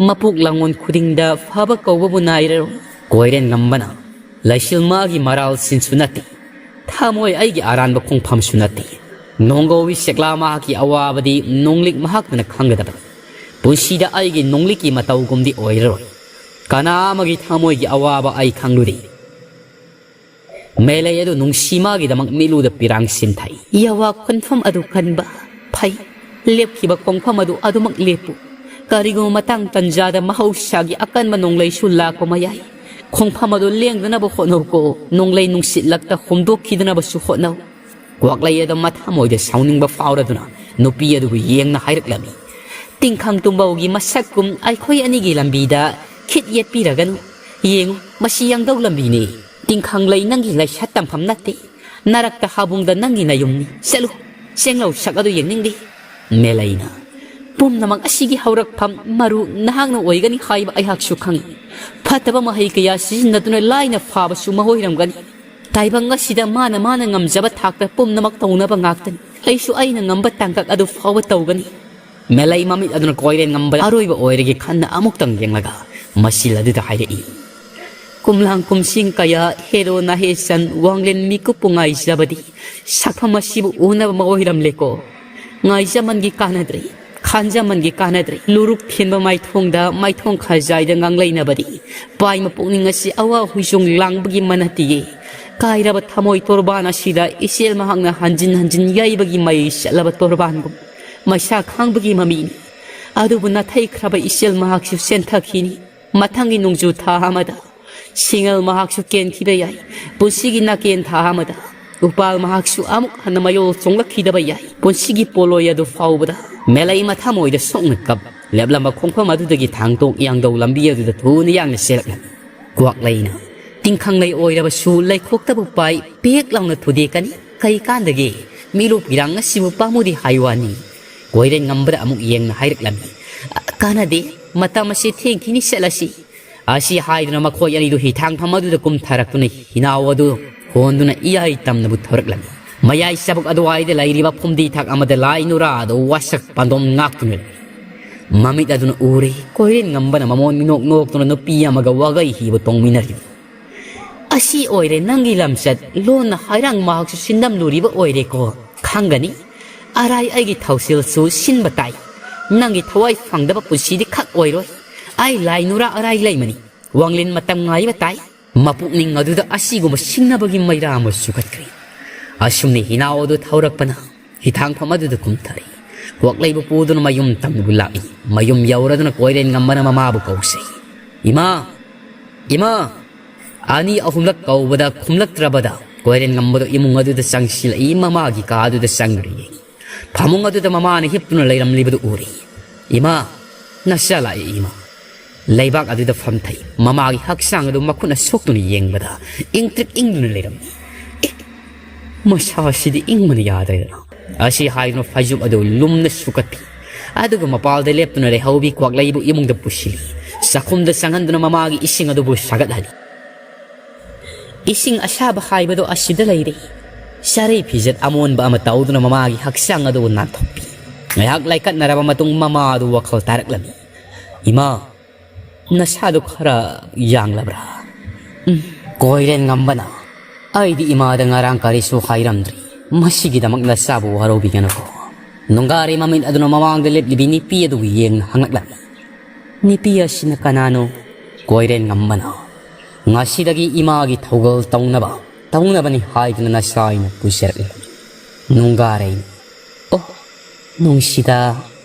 ꯃꯄꯣꯛ ꯂꯥꯡꯉꯣꯟ ꯈꯨꯗꯤꯡꯗ ꯐꯕ ꯀꯧꯕꯕꯨ ꯅꯥꯏꯔꯔꯣꯏ꯫" ꯀꯣꯏꯔꯦꯟ ꯉꯝꯕꯅ, "ꯂꯩꯆꯤꯜ ꯃꯥꯒꯤ ꯃꯔꯥꯜ ꯁꯤꯟꯁꯨ ꯅꯠꯇꯦ, ꯊꯃꯣꯏ ꯑꯩꯒꯤ ꯑꯔꯥꯟꯕ ꯈꯣꯡꯐꯝꯁꯨ ꯅꯠꯇꯦ꯫ ꯅꯣꯡꯒꯧꯕꯤ ꯁꯦꯛꯂꯥ ꯃꯍꯥꯛꯀꯤ ꯑꯋꯥꯕꯗꯤ ꯅꯣꯡꯂꯤꯛ ꯃꯍꯥꯛꯇꯅ ꯈꯪꯒꯗꯕꯅꯤ꯫ ꯄꯨꯟꯁꯤꯗ ꯑꯩꯒꯤ ꯅꯣꯡꯂꯤꯛꯀꯤ ꯃꯇꯧꯒꯨꯝꯗꯤ ꯑꯣꯏꯔꯔꯣꯏ꯫ ꯀꯅꯥ ꯑꯃꯒꯤ ꯊꯃꯣꯏꯒꯤ ꯑꯋꯥꯕ ꯑꯩ ꯈꯪꯂꯨꯗꯦ꯫ ꯃꯦꯂꯩ ꯑꯗꯨ ꯅꯨꯡꯁꯤ ꯃꯥꯒꯤꯗꯃꯛ ꯃꯤꯠꯂꯨꯗ ꯄꯤꯔꯥꯡ ꯁꯤꯟꯊꯩ꯫ ꯌꯥꯋꯥ ꯈꯨꯟꯐꯝ ꯑꯗꯨ ꯀꯟꯕ ꯐꯩ꯫ ꯂꯦꯞꯈꯤꯕ ꯈꯣꯡꯐꯝ ꯑꯗꯨ ꯑꯗꯨꯃꯛ ꯂꯦꯞꯄꯨ꯫ ꯀꯔꯤꯒꯨꯝꯕ ꯃꯇꯥꯡ ꯇꯟꯖꯥꯗ ꯃꯍꯧꯁꯥꯒꯤ ꯑꯀꯟꯕ ꯅꯣꯡꯂꯩꯁꯨ ꯂꯥꯛꯄ ꯃꯌꯥꯏ꯫ ꯈꯣꯡꯐꯝ ꯑꯗꯨ ꯂꯦꯡꯗꯅꯕ ꯍꯣꯠꯅꯧꯀꯣ꯫ ꯅꯣꯡꯂꯩ ꯅꯨꯡꯁꯤꯠ ꯂꯛꯇ ꯍꯨꯝꯗꯣꯛꯈꯤꯗꯅꯕꯁꯨ ꯍꯣꯠꯅꯧ꯫ ꯀ꯭ꯋꯥꯛꯂꯩ ꯑꯗꯨ ꯃꯊꯃꯣꯏꯗ ꯁꯥꯎꯅꯤꯡꯕ ꯐꯥꯎꯔꯗꯨꯅ ꯅꯨꯄꯤ ꯑꯗꯨꯕꯨ ꯌꯦꯡꯅ ꯍꯥꯏꯔꯛꯂꯝꯃꯤ꯫ ꯇꯤꯡꯈꯪ ꯇꯨꯝꯕꯧꯒꯤ ꯃꯁꯛꯀꯨꯝ ꯑꯩꯈꯣꯏ ꯑꯅꯤꯒꯤ ꯂꯝꯕꯤꯗ ꯈꯤꯠ ꯌꯦꯠꯄꯤꯔꯒꯅꯨ꯫ ꯌꯦꯡꯉꯨ, ꯃꯁꯤ ꯌꯥꯡꯗꯧ ꯂꯝꯕꯤꯅꯤ꯫ ꯇꯤꯡꯈꯪ ꯂꯩ ꯅꯪꯒꯤ ꯂꯥꯏꯁꯠ ꯇꯝꯐꯝ ꯅꯠꯇꯦ꯫ ꯅꯔꯛꯇ ꯍꯥꯕꯨꯡꯗ ꯅꯪꯒꯤ ꯅꯌꯨꯝꯅꯤ꯫ ꯆꯠꯂꯨ, ꯆꯦꯡꯂꯧ ꯁꯛ ꯑꯗꯨ ꯌꯦꯡꯅꯤꯡꯗꯦ꯫ ꯃꯦꯂꯩꯅ, ꯄꯨꯝꯅꯃꯛ ꯑꯁꯤꯒꯤ ꯍꯧꯔꯛꯐꯝ ꯃꯔꯨ ꯅꯍꯥꯛꯅ ꯑꯣꯏꯒꯅꯤ ꯍꯥꯏꯕ ꯑꯩꯍꯥꯛꯁꯨ ꯈꯪꯏ꯫ ꯐꯠꯇꯕ ꯃꯍꯩ ꯀꯌꯥ ꯁꯤꯖꯤꯟꯅꯗꯨꯅ ꯂꯥꯏꯅ ꯐꯥꯕꯁꯨ ꯃꯍꯣꯏꯔꯝꯒꯅꯤ꯫ ꯇꯥꯏꯕꯪ ꯑꯁꯤꯗ ꯃꯥꯅ ꯃꯥꯅ ꯉꯝꯖꯕ ꯊꯥꯛꯇ ꯄꯨꯝꯅꯃꯛ ꯇꯧꯅꯕ ꯉꯥꯛꯇꯅꯤ꯫ ꯑꯩꯁꯨ ꯑꯩꯅ ꯉꯝꯕ ꯇꯥꯡꯀꯛ ꯑꯗꯨ ꯐꯥꯎꯕ ꯇꯧꯒꯅꯤ꯫ ꯃꯦꯂꯩ ꯃꯃꯤꯠ ꯑꯗꯨꯅ ꯀꯣꯏꯔꯦꯟ ꯉꯝꯕ ꯑꯔꯣꯏꯕ ꯑꯣꯏꯔꯒꯦ ꯈꯟꯅ ꯑꯃꯨꯛꯇꯪ ꯌꯦꯡꯂꯒ ꯃꯁꯤꯜ ꯑꯗꯨꯗ ꯍꯥꯏꯔꯛꯏ꯫ ꯀꯨꯝꯂꯥꯡ ꯀꯨꯝꯁꯤꯡ ꯀꯌꯥ ꯍꯦꯔꯣ ꯅꯍꯦꯁꯟ ꯋꯥꯡꯂꯦꯟ ꯃꯤꯀꯨꯞꯄꯨ ꯉꯥꯏꯖꯕꯗꯤ ꯁꯛꯐꯝ ꯑꯁꯤꯕꯨ ꯎꯅꯕ ꯑꯃ ꯑꯣꯏꯔꯝꯂꯦꯀꯣ꯫ ꯉꯥꯏꯖꯃꯟꯒꯤ ꯀꯥꯟꯅꯗ꯭ꯔꯦ, ꯈꯥꯟꯖꯃꯟꯒꯤ ꯀꯥꯟꯅꯗ꯭ꯔꯦ꯫ ꯂꯨꯔꯨꯛ ꯊꯤꯟꯕ ꯃꯥꯏꯊꯣꯡꯗ ꯃꯥꯏꯊꯣꯡ ꯈꯖꯥꯏꯗ ꯉꯥꯡꯂꯩꯅꯕꯗꯤ ꯄꯥꯏꯃ ꯄꯨꯛꯅꯤꯡ ꯑꯁꯤ ꯑꯋꯥ ꯍꯨꯏꯖꯣꯡ ꯂꯥꯡꯕꯒꯤ ꯃꯅꯥꯇꯤꯌꯦ꯫ ꯀꯥꯏꯔꯕ ꯊꯃꯣꯏ ꯇꯣꯔꯕꯥꯟ ꯑꯁꯤꯗ ꯏꯆꯦꯜ ꯃꯍꯥꯛꯅ ꯍꯟꯖꯤꯟ ꯍꯟꯖꯤꯟ ꯌꯩꯕꯒꯤ ꯃꯩ ꯆꯠꯂꯕ ꯇꯣꯔꯕꯥꯟꯒꯨꯝ ꯃꯩꯁꯥ ꯈꯥꯡꯕꯒꯤ ꯃꯃꯤꯅꯤ꯫ ꯑꯗꯨꯕꯨ ꯅꯥꯊꯩꯈ꯭ꯔꯕ ꯏꯆꯦꯜ ꯃꯍꯥꯛꯁꯨ ꯆꯦꯟꯊꯈꯤꯅꯤ꯫ ꯃꯊꯪꯒꯤ ꯅꯣꯡꯖꯨ ꯊꯥ ꯑꯃꯗ ꯁꯤꯡꯉꯜ ꯃꯍꯥꯛꯁꯨ ꯀꯦꯟꯈꯤꯕ ꯌꯥꯏ꯫ ꯄꯨꯟꯁꯤꯒꯤ ꯅꯥꯀꯦꯟ ꯊꯥ ꯑꯃꯗ ꯎꯄꯥꯜ ꯃꯍꯥꯛꯁꯨ ꯑꯃꯨꯛ ꯍꯟꯅ ꯃꯌꯣꯜ ꯆꯣꯡꯂꯛꯈꯤꯗꯕ ꯌꯥꯏ꯫ ꯄꯨꯟꯁꯤꯒꯤ ꯄꯣꯂꯣꯏ ꯑꯗꯨ ꯐꯥꯎꯕꯗ ꯃꯦꯂꯩ ꯃꯊꯃꯣꯏꯗ ꯁꯣꯛꯅ ꯀꯞ ꯂꯦꯞꯂꯝꯕ ꯈꯣꯡꯐꯝ ꯑꯗꯨꯗꯒꯤ ꯊꯥꯡꯇꯣꯛ ꯌꯥꯡꯗꯧ ꯂꯝꯕꯤ ꯑꯗꯨꯗ ꯊꯨꯅ ꯌꯥꯡꯅ ꯆꯦꯜꯂꯛꯂꯝꯃꯤ꯫ ꯀ꯭ꯋꯥꯛꯂꯩꯅ ꯇꯤꯡꯈꯪꯂꯩ ꯑꯣꯏꯔꯕꯁꯨ ꯂꯩꯈꯣꯛꯇꯕꯨ ꯄꯥꯏ ꯄꯦꯛ ꯂꯥꯎꯅ ꯊꯨꯗꯦꯛꯀꯅꯤ꯫ ꯀꯩ ꯀꯥꯟꯗꯒꯦ? ꯃꯤꯂꯨꯞ ꯄꯤꯔꯥꯡ ꯑꯁꯤꯕꯨ ꯄꯥꯝꯃꯨꯗꯦ ꯍꯥꯏ ꯋꯥꯅꯤ꯫ ꯀꯣꯏꯔꯦꯟ ꯉꯝꯕꯗ ꯑꯃꯨꯛ ꯌꯦꯡꯅ ꯍꯥꯏꯔꯛꯂꯝꯃꯤ꯫ "ꯀꯥꯟꯅꯗꯦ, ꯃꯇꯝ ꯑꯁꯤ ꯊꯦꯡꯈꯤꯅꯤ, ꯆꯠꯂꯁꯤ꯫ ꯑꯁꯤ ꯍꯥꯏꯗꯨꯅ ꯃꯈꯣꯏ ꯑꯅꯤꯗꯨ ꯍꯤꯊꯥꯡꯐꯝ ꯑꯗꯨꯗ ꯀꯨꯝꯊꯔꯛꯇꯨꯅ ꯍꯤꯅꯥꯎ ꯑꯗꯨ ꯍꯣꯟꯗꯨꯅ ꯏꯌꯥꯏ ꯇꯝꯅꯕꯨ ꯊꯧꯔꯛꯂꯝꯃꯤ꯫ ꯃꯌꯥꯏ ꯆꯕꯨꯛ ꯑꯗꯨꯋꯥꯏꯗ ꯂꯩꯔꯤꯕ ꯐꯨꯝꯗꯤ ꯊꯥꯛ ꯑꯃꯗ ꯂꯥꯏ ꯅꯨꯔꯥ ꯑꯗꯨ ꯋꯥꯁꯛ ꯄꯥꯟꯗꯣꯝ ꯉꯥꯛꯇꯨꯅ ꯂꯩ꯫ ꯃꯃꯤꯠ ꯑꯗꯨꯅ ꯎꯔꯦ, ꯀꯣꯏꯔꯦꯟ ꯉꯝꯕꯅ ꯃꯃꯣꯟ ꯃꯤꯅꯣꯛ ꯅꯣꯛꯇꯨꯅ ꯅꯨꯄꯤ ꯑꯃꯒ ꯋꯥꯒꯩ ꯍꯤꯕ ꯇꯣꯡꯃꯤꯟꯅꯔꯤ꯫ ꯑꯁꯤ ꯑꯣꯏꯔꯦ ꯅꯪꯒꯤ ꯂꯝꯆꯠ, ꯂꯣꯟꯅ ꯍꯥꯏꯔꯥꯡ ꯃꯍꯥꯛꯁꯨ ꯁꯤꯟꯗꯝꯂꯨꯔꯤꯕ ꯑꯣꯏꯔꯦꯀꯣ꯫ ꯈꯪꯒꯅꯤ, ꯑꯔꯥꯏ ꯑꯩꯒꯤ ꯊꯧꯁꯤꯜꯁꯨ ꯁꯤꯟꯕ ꯇꯥꯏ꯫ ꯅꯪꯒꯤ ꯊꯋꯥꯏ ꯐꯪꯗꯕ ꯄꯨꯟꯁꯤꯗꯤ ꯈꯛ ꯑꯣꯏꯔꯣꯏ꯫ ꯑꯩ ꯂꯥꯏ ꯅꯨꯔꯥ ꯑꯔꯥꯏ ꯂꯩꯃꯅꯤ꯫ ꯋꯥꯡꯂꯦꯟ ꯃꯇꯝ ꯉꯥꯏꯕ ꯇꯥꯏ꯫ ꯃꯄꯨꯛꯅꯤꯡ ꯑꯗꯨꯗ ꯑꯁꯤꯒꯨꯝꯕ ꯁꯤꯡꯅꯕꯒꯤ ꯃꯩꯔꯥ ꯑꯃ ꯆꯨꯈꯠꯈ꯭ꯔꯦ꯫ ꯑꯁꯨꯝꯅ ꯍꯤꯅꯥꯎ ꯑꯗꯨ ꯊꯧꯔꯛꯄꯅ ꯍꯤꯊꯥꯡꯐꯝ ꯑꯗꯨꯗ ꯀꯨꯝꯊꯔꯛꯏ꯫ ꯀ꯭ꯋꯥꯛꯂꯩꯕꯨ ꯄꯨꯗꯨꯅ ꯃꯌꯨꯝ ꯇꯝꯕꯕꯨ ꯂꯥꯛꯏ꯫ ꯃꯌꯨꯝ ꯌꯧꯔꯗꯨꯅ ꯀꯣꯏꯔꯦꯟ ꯉꯝꯕꯅ ꯃꯃꯥꯕꯨ ꯀꯧꯖꯩ꯫ "ꯏꯃꯥ! ꯏꯃꯥ!" ꯑꯅꯤ ꯑꯍꯨꯝꯂꯛ ꯀꯧꯕꯗ ꯈꯨꯝꯂꯛꯇ꯭ꯔꯕꯗ ꯀꯣꯏꯔꯦꯟ ꯉꯝꯕꯗꯨ ꯏꯃꯨꯡ ꯑꯗꯨꯗ ꯆꯪꯁꯤꯜꯂꯛꯏ꯫ ꯃꯃꯥꯒꯤ ꯀꯥ ꯑꯗꯨꯗ ꯆꯪꯗꯨꯅ ꯌꯦꯡꯏ꯫ ꯐꯃꯨꯡ ꯑꯗꯨꯗ ꯃꯃꯥꯅ ꯍꯤꯞꯇꯨꯅ ꯂꯩꯔꯝꯂꯤꯕꯗꯨ ꯎꯔꯦ꯫ "ꯏꯃꯥ, ꯅꯆꯥ ꯂꯥꯛꯑꯦ ꯏꯃꯥ꯫" ꯂꯩꯕꯥꯛ ꯑꯗꯨꯗ ꯐꯝꯊꯩ꯫ ꯃꯃꯥꯒꯤ ꯍꯛꯆꯥꯡ ꯑꯗꯨ ꯃꯈꯨꯠꯅ ꯁꯣꯛꯇꯨꯅ ꯌꯦꯡꯕꯗ ꯏꯪꯇ꯭ꯔꯤꯛ ꯏꯪꯗꯨꯅ ꯂꯩꯔꯝꯃꯤ꯫ "ꯑꯦ, ꯃꯁꯥꯁꯤꯗꯤ ꯏꯪꯕꯅ ꯌꯥꯗ꯭ꯔꯦꯗꯅ꯫" ꯑꯁꯤ ꯍꯥꯏꯗꯨꯅ ꯐꯩꯖꯨꯞ ꯑꯗꯨ ꯂꯨꯝꯅ ꯁꯨꯀꯠꯄꯤ꯫ ꯑꯗꯨꯒ ꯃꯄꯥꯜꯗ ꯂꯦꯞꯇꯨꯅ ꯂꯩꯍꯧꯕꯤ ꯀ꯭ꯋꯥꯛꯂꯩꯕꯨ ꯏꯃꯨꯡꯗ ꯄꯨꯁꯤꯜꯂꯤ꯫ ꯆꯥꯛꯈꯨꯝꯗ ꯆꯪꯍꯟꯗꯨꯅ ꯃꯃꯥꯒꯤ ꯏꯁꯤꯡ ꯑꯗꯨꯕꯨ ꯁꯥꯒꯠꯍꯜꯂꯤ꯫ ꯏꯁꯤꯡ ꯑꯁꯥꯕ ꯍꯥꯏꯕꯗꯣ ꯑꯁꯤꯗ ꯂꯩꯔꯦ꯫ ꯆꯥꯔꯩ ꯐꯤꯖꯦꯠ ꯑꯃꯣꯟꯕ ꯑꯃ ꯇꯧꯗꯨꯅ ꯃꯃꯥꯒꯤ ꯍꯛꯆꯥꯡ ꯑꯗꯨ ꯅꯥꯟꯊꯣꯛꯄꯤ꯫ ꯉꯥꯏꯍꯥꯛ ꯂꯥꯏꯀꯠꯅꯔꯕ ꯃꯇꯨꯡ ꯃꯃꯥ ꯑꯗꯨ ꯋꯥꯈꯜ ꯇꯥꯔꯛꯂꯝꯃꯤ꯫ "ꯏꯃꯥ, ꯅꯁꯥꯗꯨ ꯈꯔ ꯌꯥꯡꯂꯕ꯭ꯔꯥ?" "ꯎꯝ, ꯀꯣꯏꯔꯦꯟ ꯉꯝꯕꯅ, ꯑꯩꯗꯤ ꯏꯃꯥꯗ ꯉꯔꯥꯡ ꯀꯔꯤꯁꯨ ꯍꯥꯏꯔꯝꯗ꯭ꯔꯤ꯫ ꯃꯁꯤꯒꯤꯗꯃꯛ ꯅꯆꯥꯕꯨ ꯋꯥꯔꯧꯕꯤꯒꯅꯨꯀꯣ꯫" ꯅꯨꯡꯒꯥꯔꯩ ꯃꯃꯤꯠ ꯑꯗꯨꯅ ꯃꯃꯥꯡꯗ ꯂꯦꯞꯂꯤꯕꯤ ꯅꯨꯄꯤ ꯑꯗꯨꯕꯨ ꯌꯦꯡꯅ ꯍꯪꯂꯛꯂꯝꯃꯤ꯫ "ꯅꯨꯄꯤ ꯑꯁꯤꯅ ꯀꯅꯥꯅꯣ?" "ꯀꯣꯏꯔꯦꯟ ꯉꯝꯕꯅ꯫ ꯉꯁꯤꯗꯒꯤ ꯏꯃꯥꯒꯤ ꯊꯧꯒꯜ ꯇꯧꯅꯕ, ꯇꯧꯅꯕꯅꯤ ꯍꯥꯏꯗꯨꯅ ꯅꯆꯥ ꯑꯩꯅ ꯄꯨꯖꯔꯛꯂꯤꯕꯅꯤ꯫" ꯅꯨꯡꯒꯥꯔꯩꯅ, "ꯑꯣ, ꯅꯨꯡꯁꯤꯗ,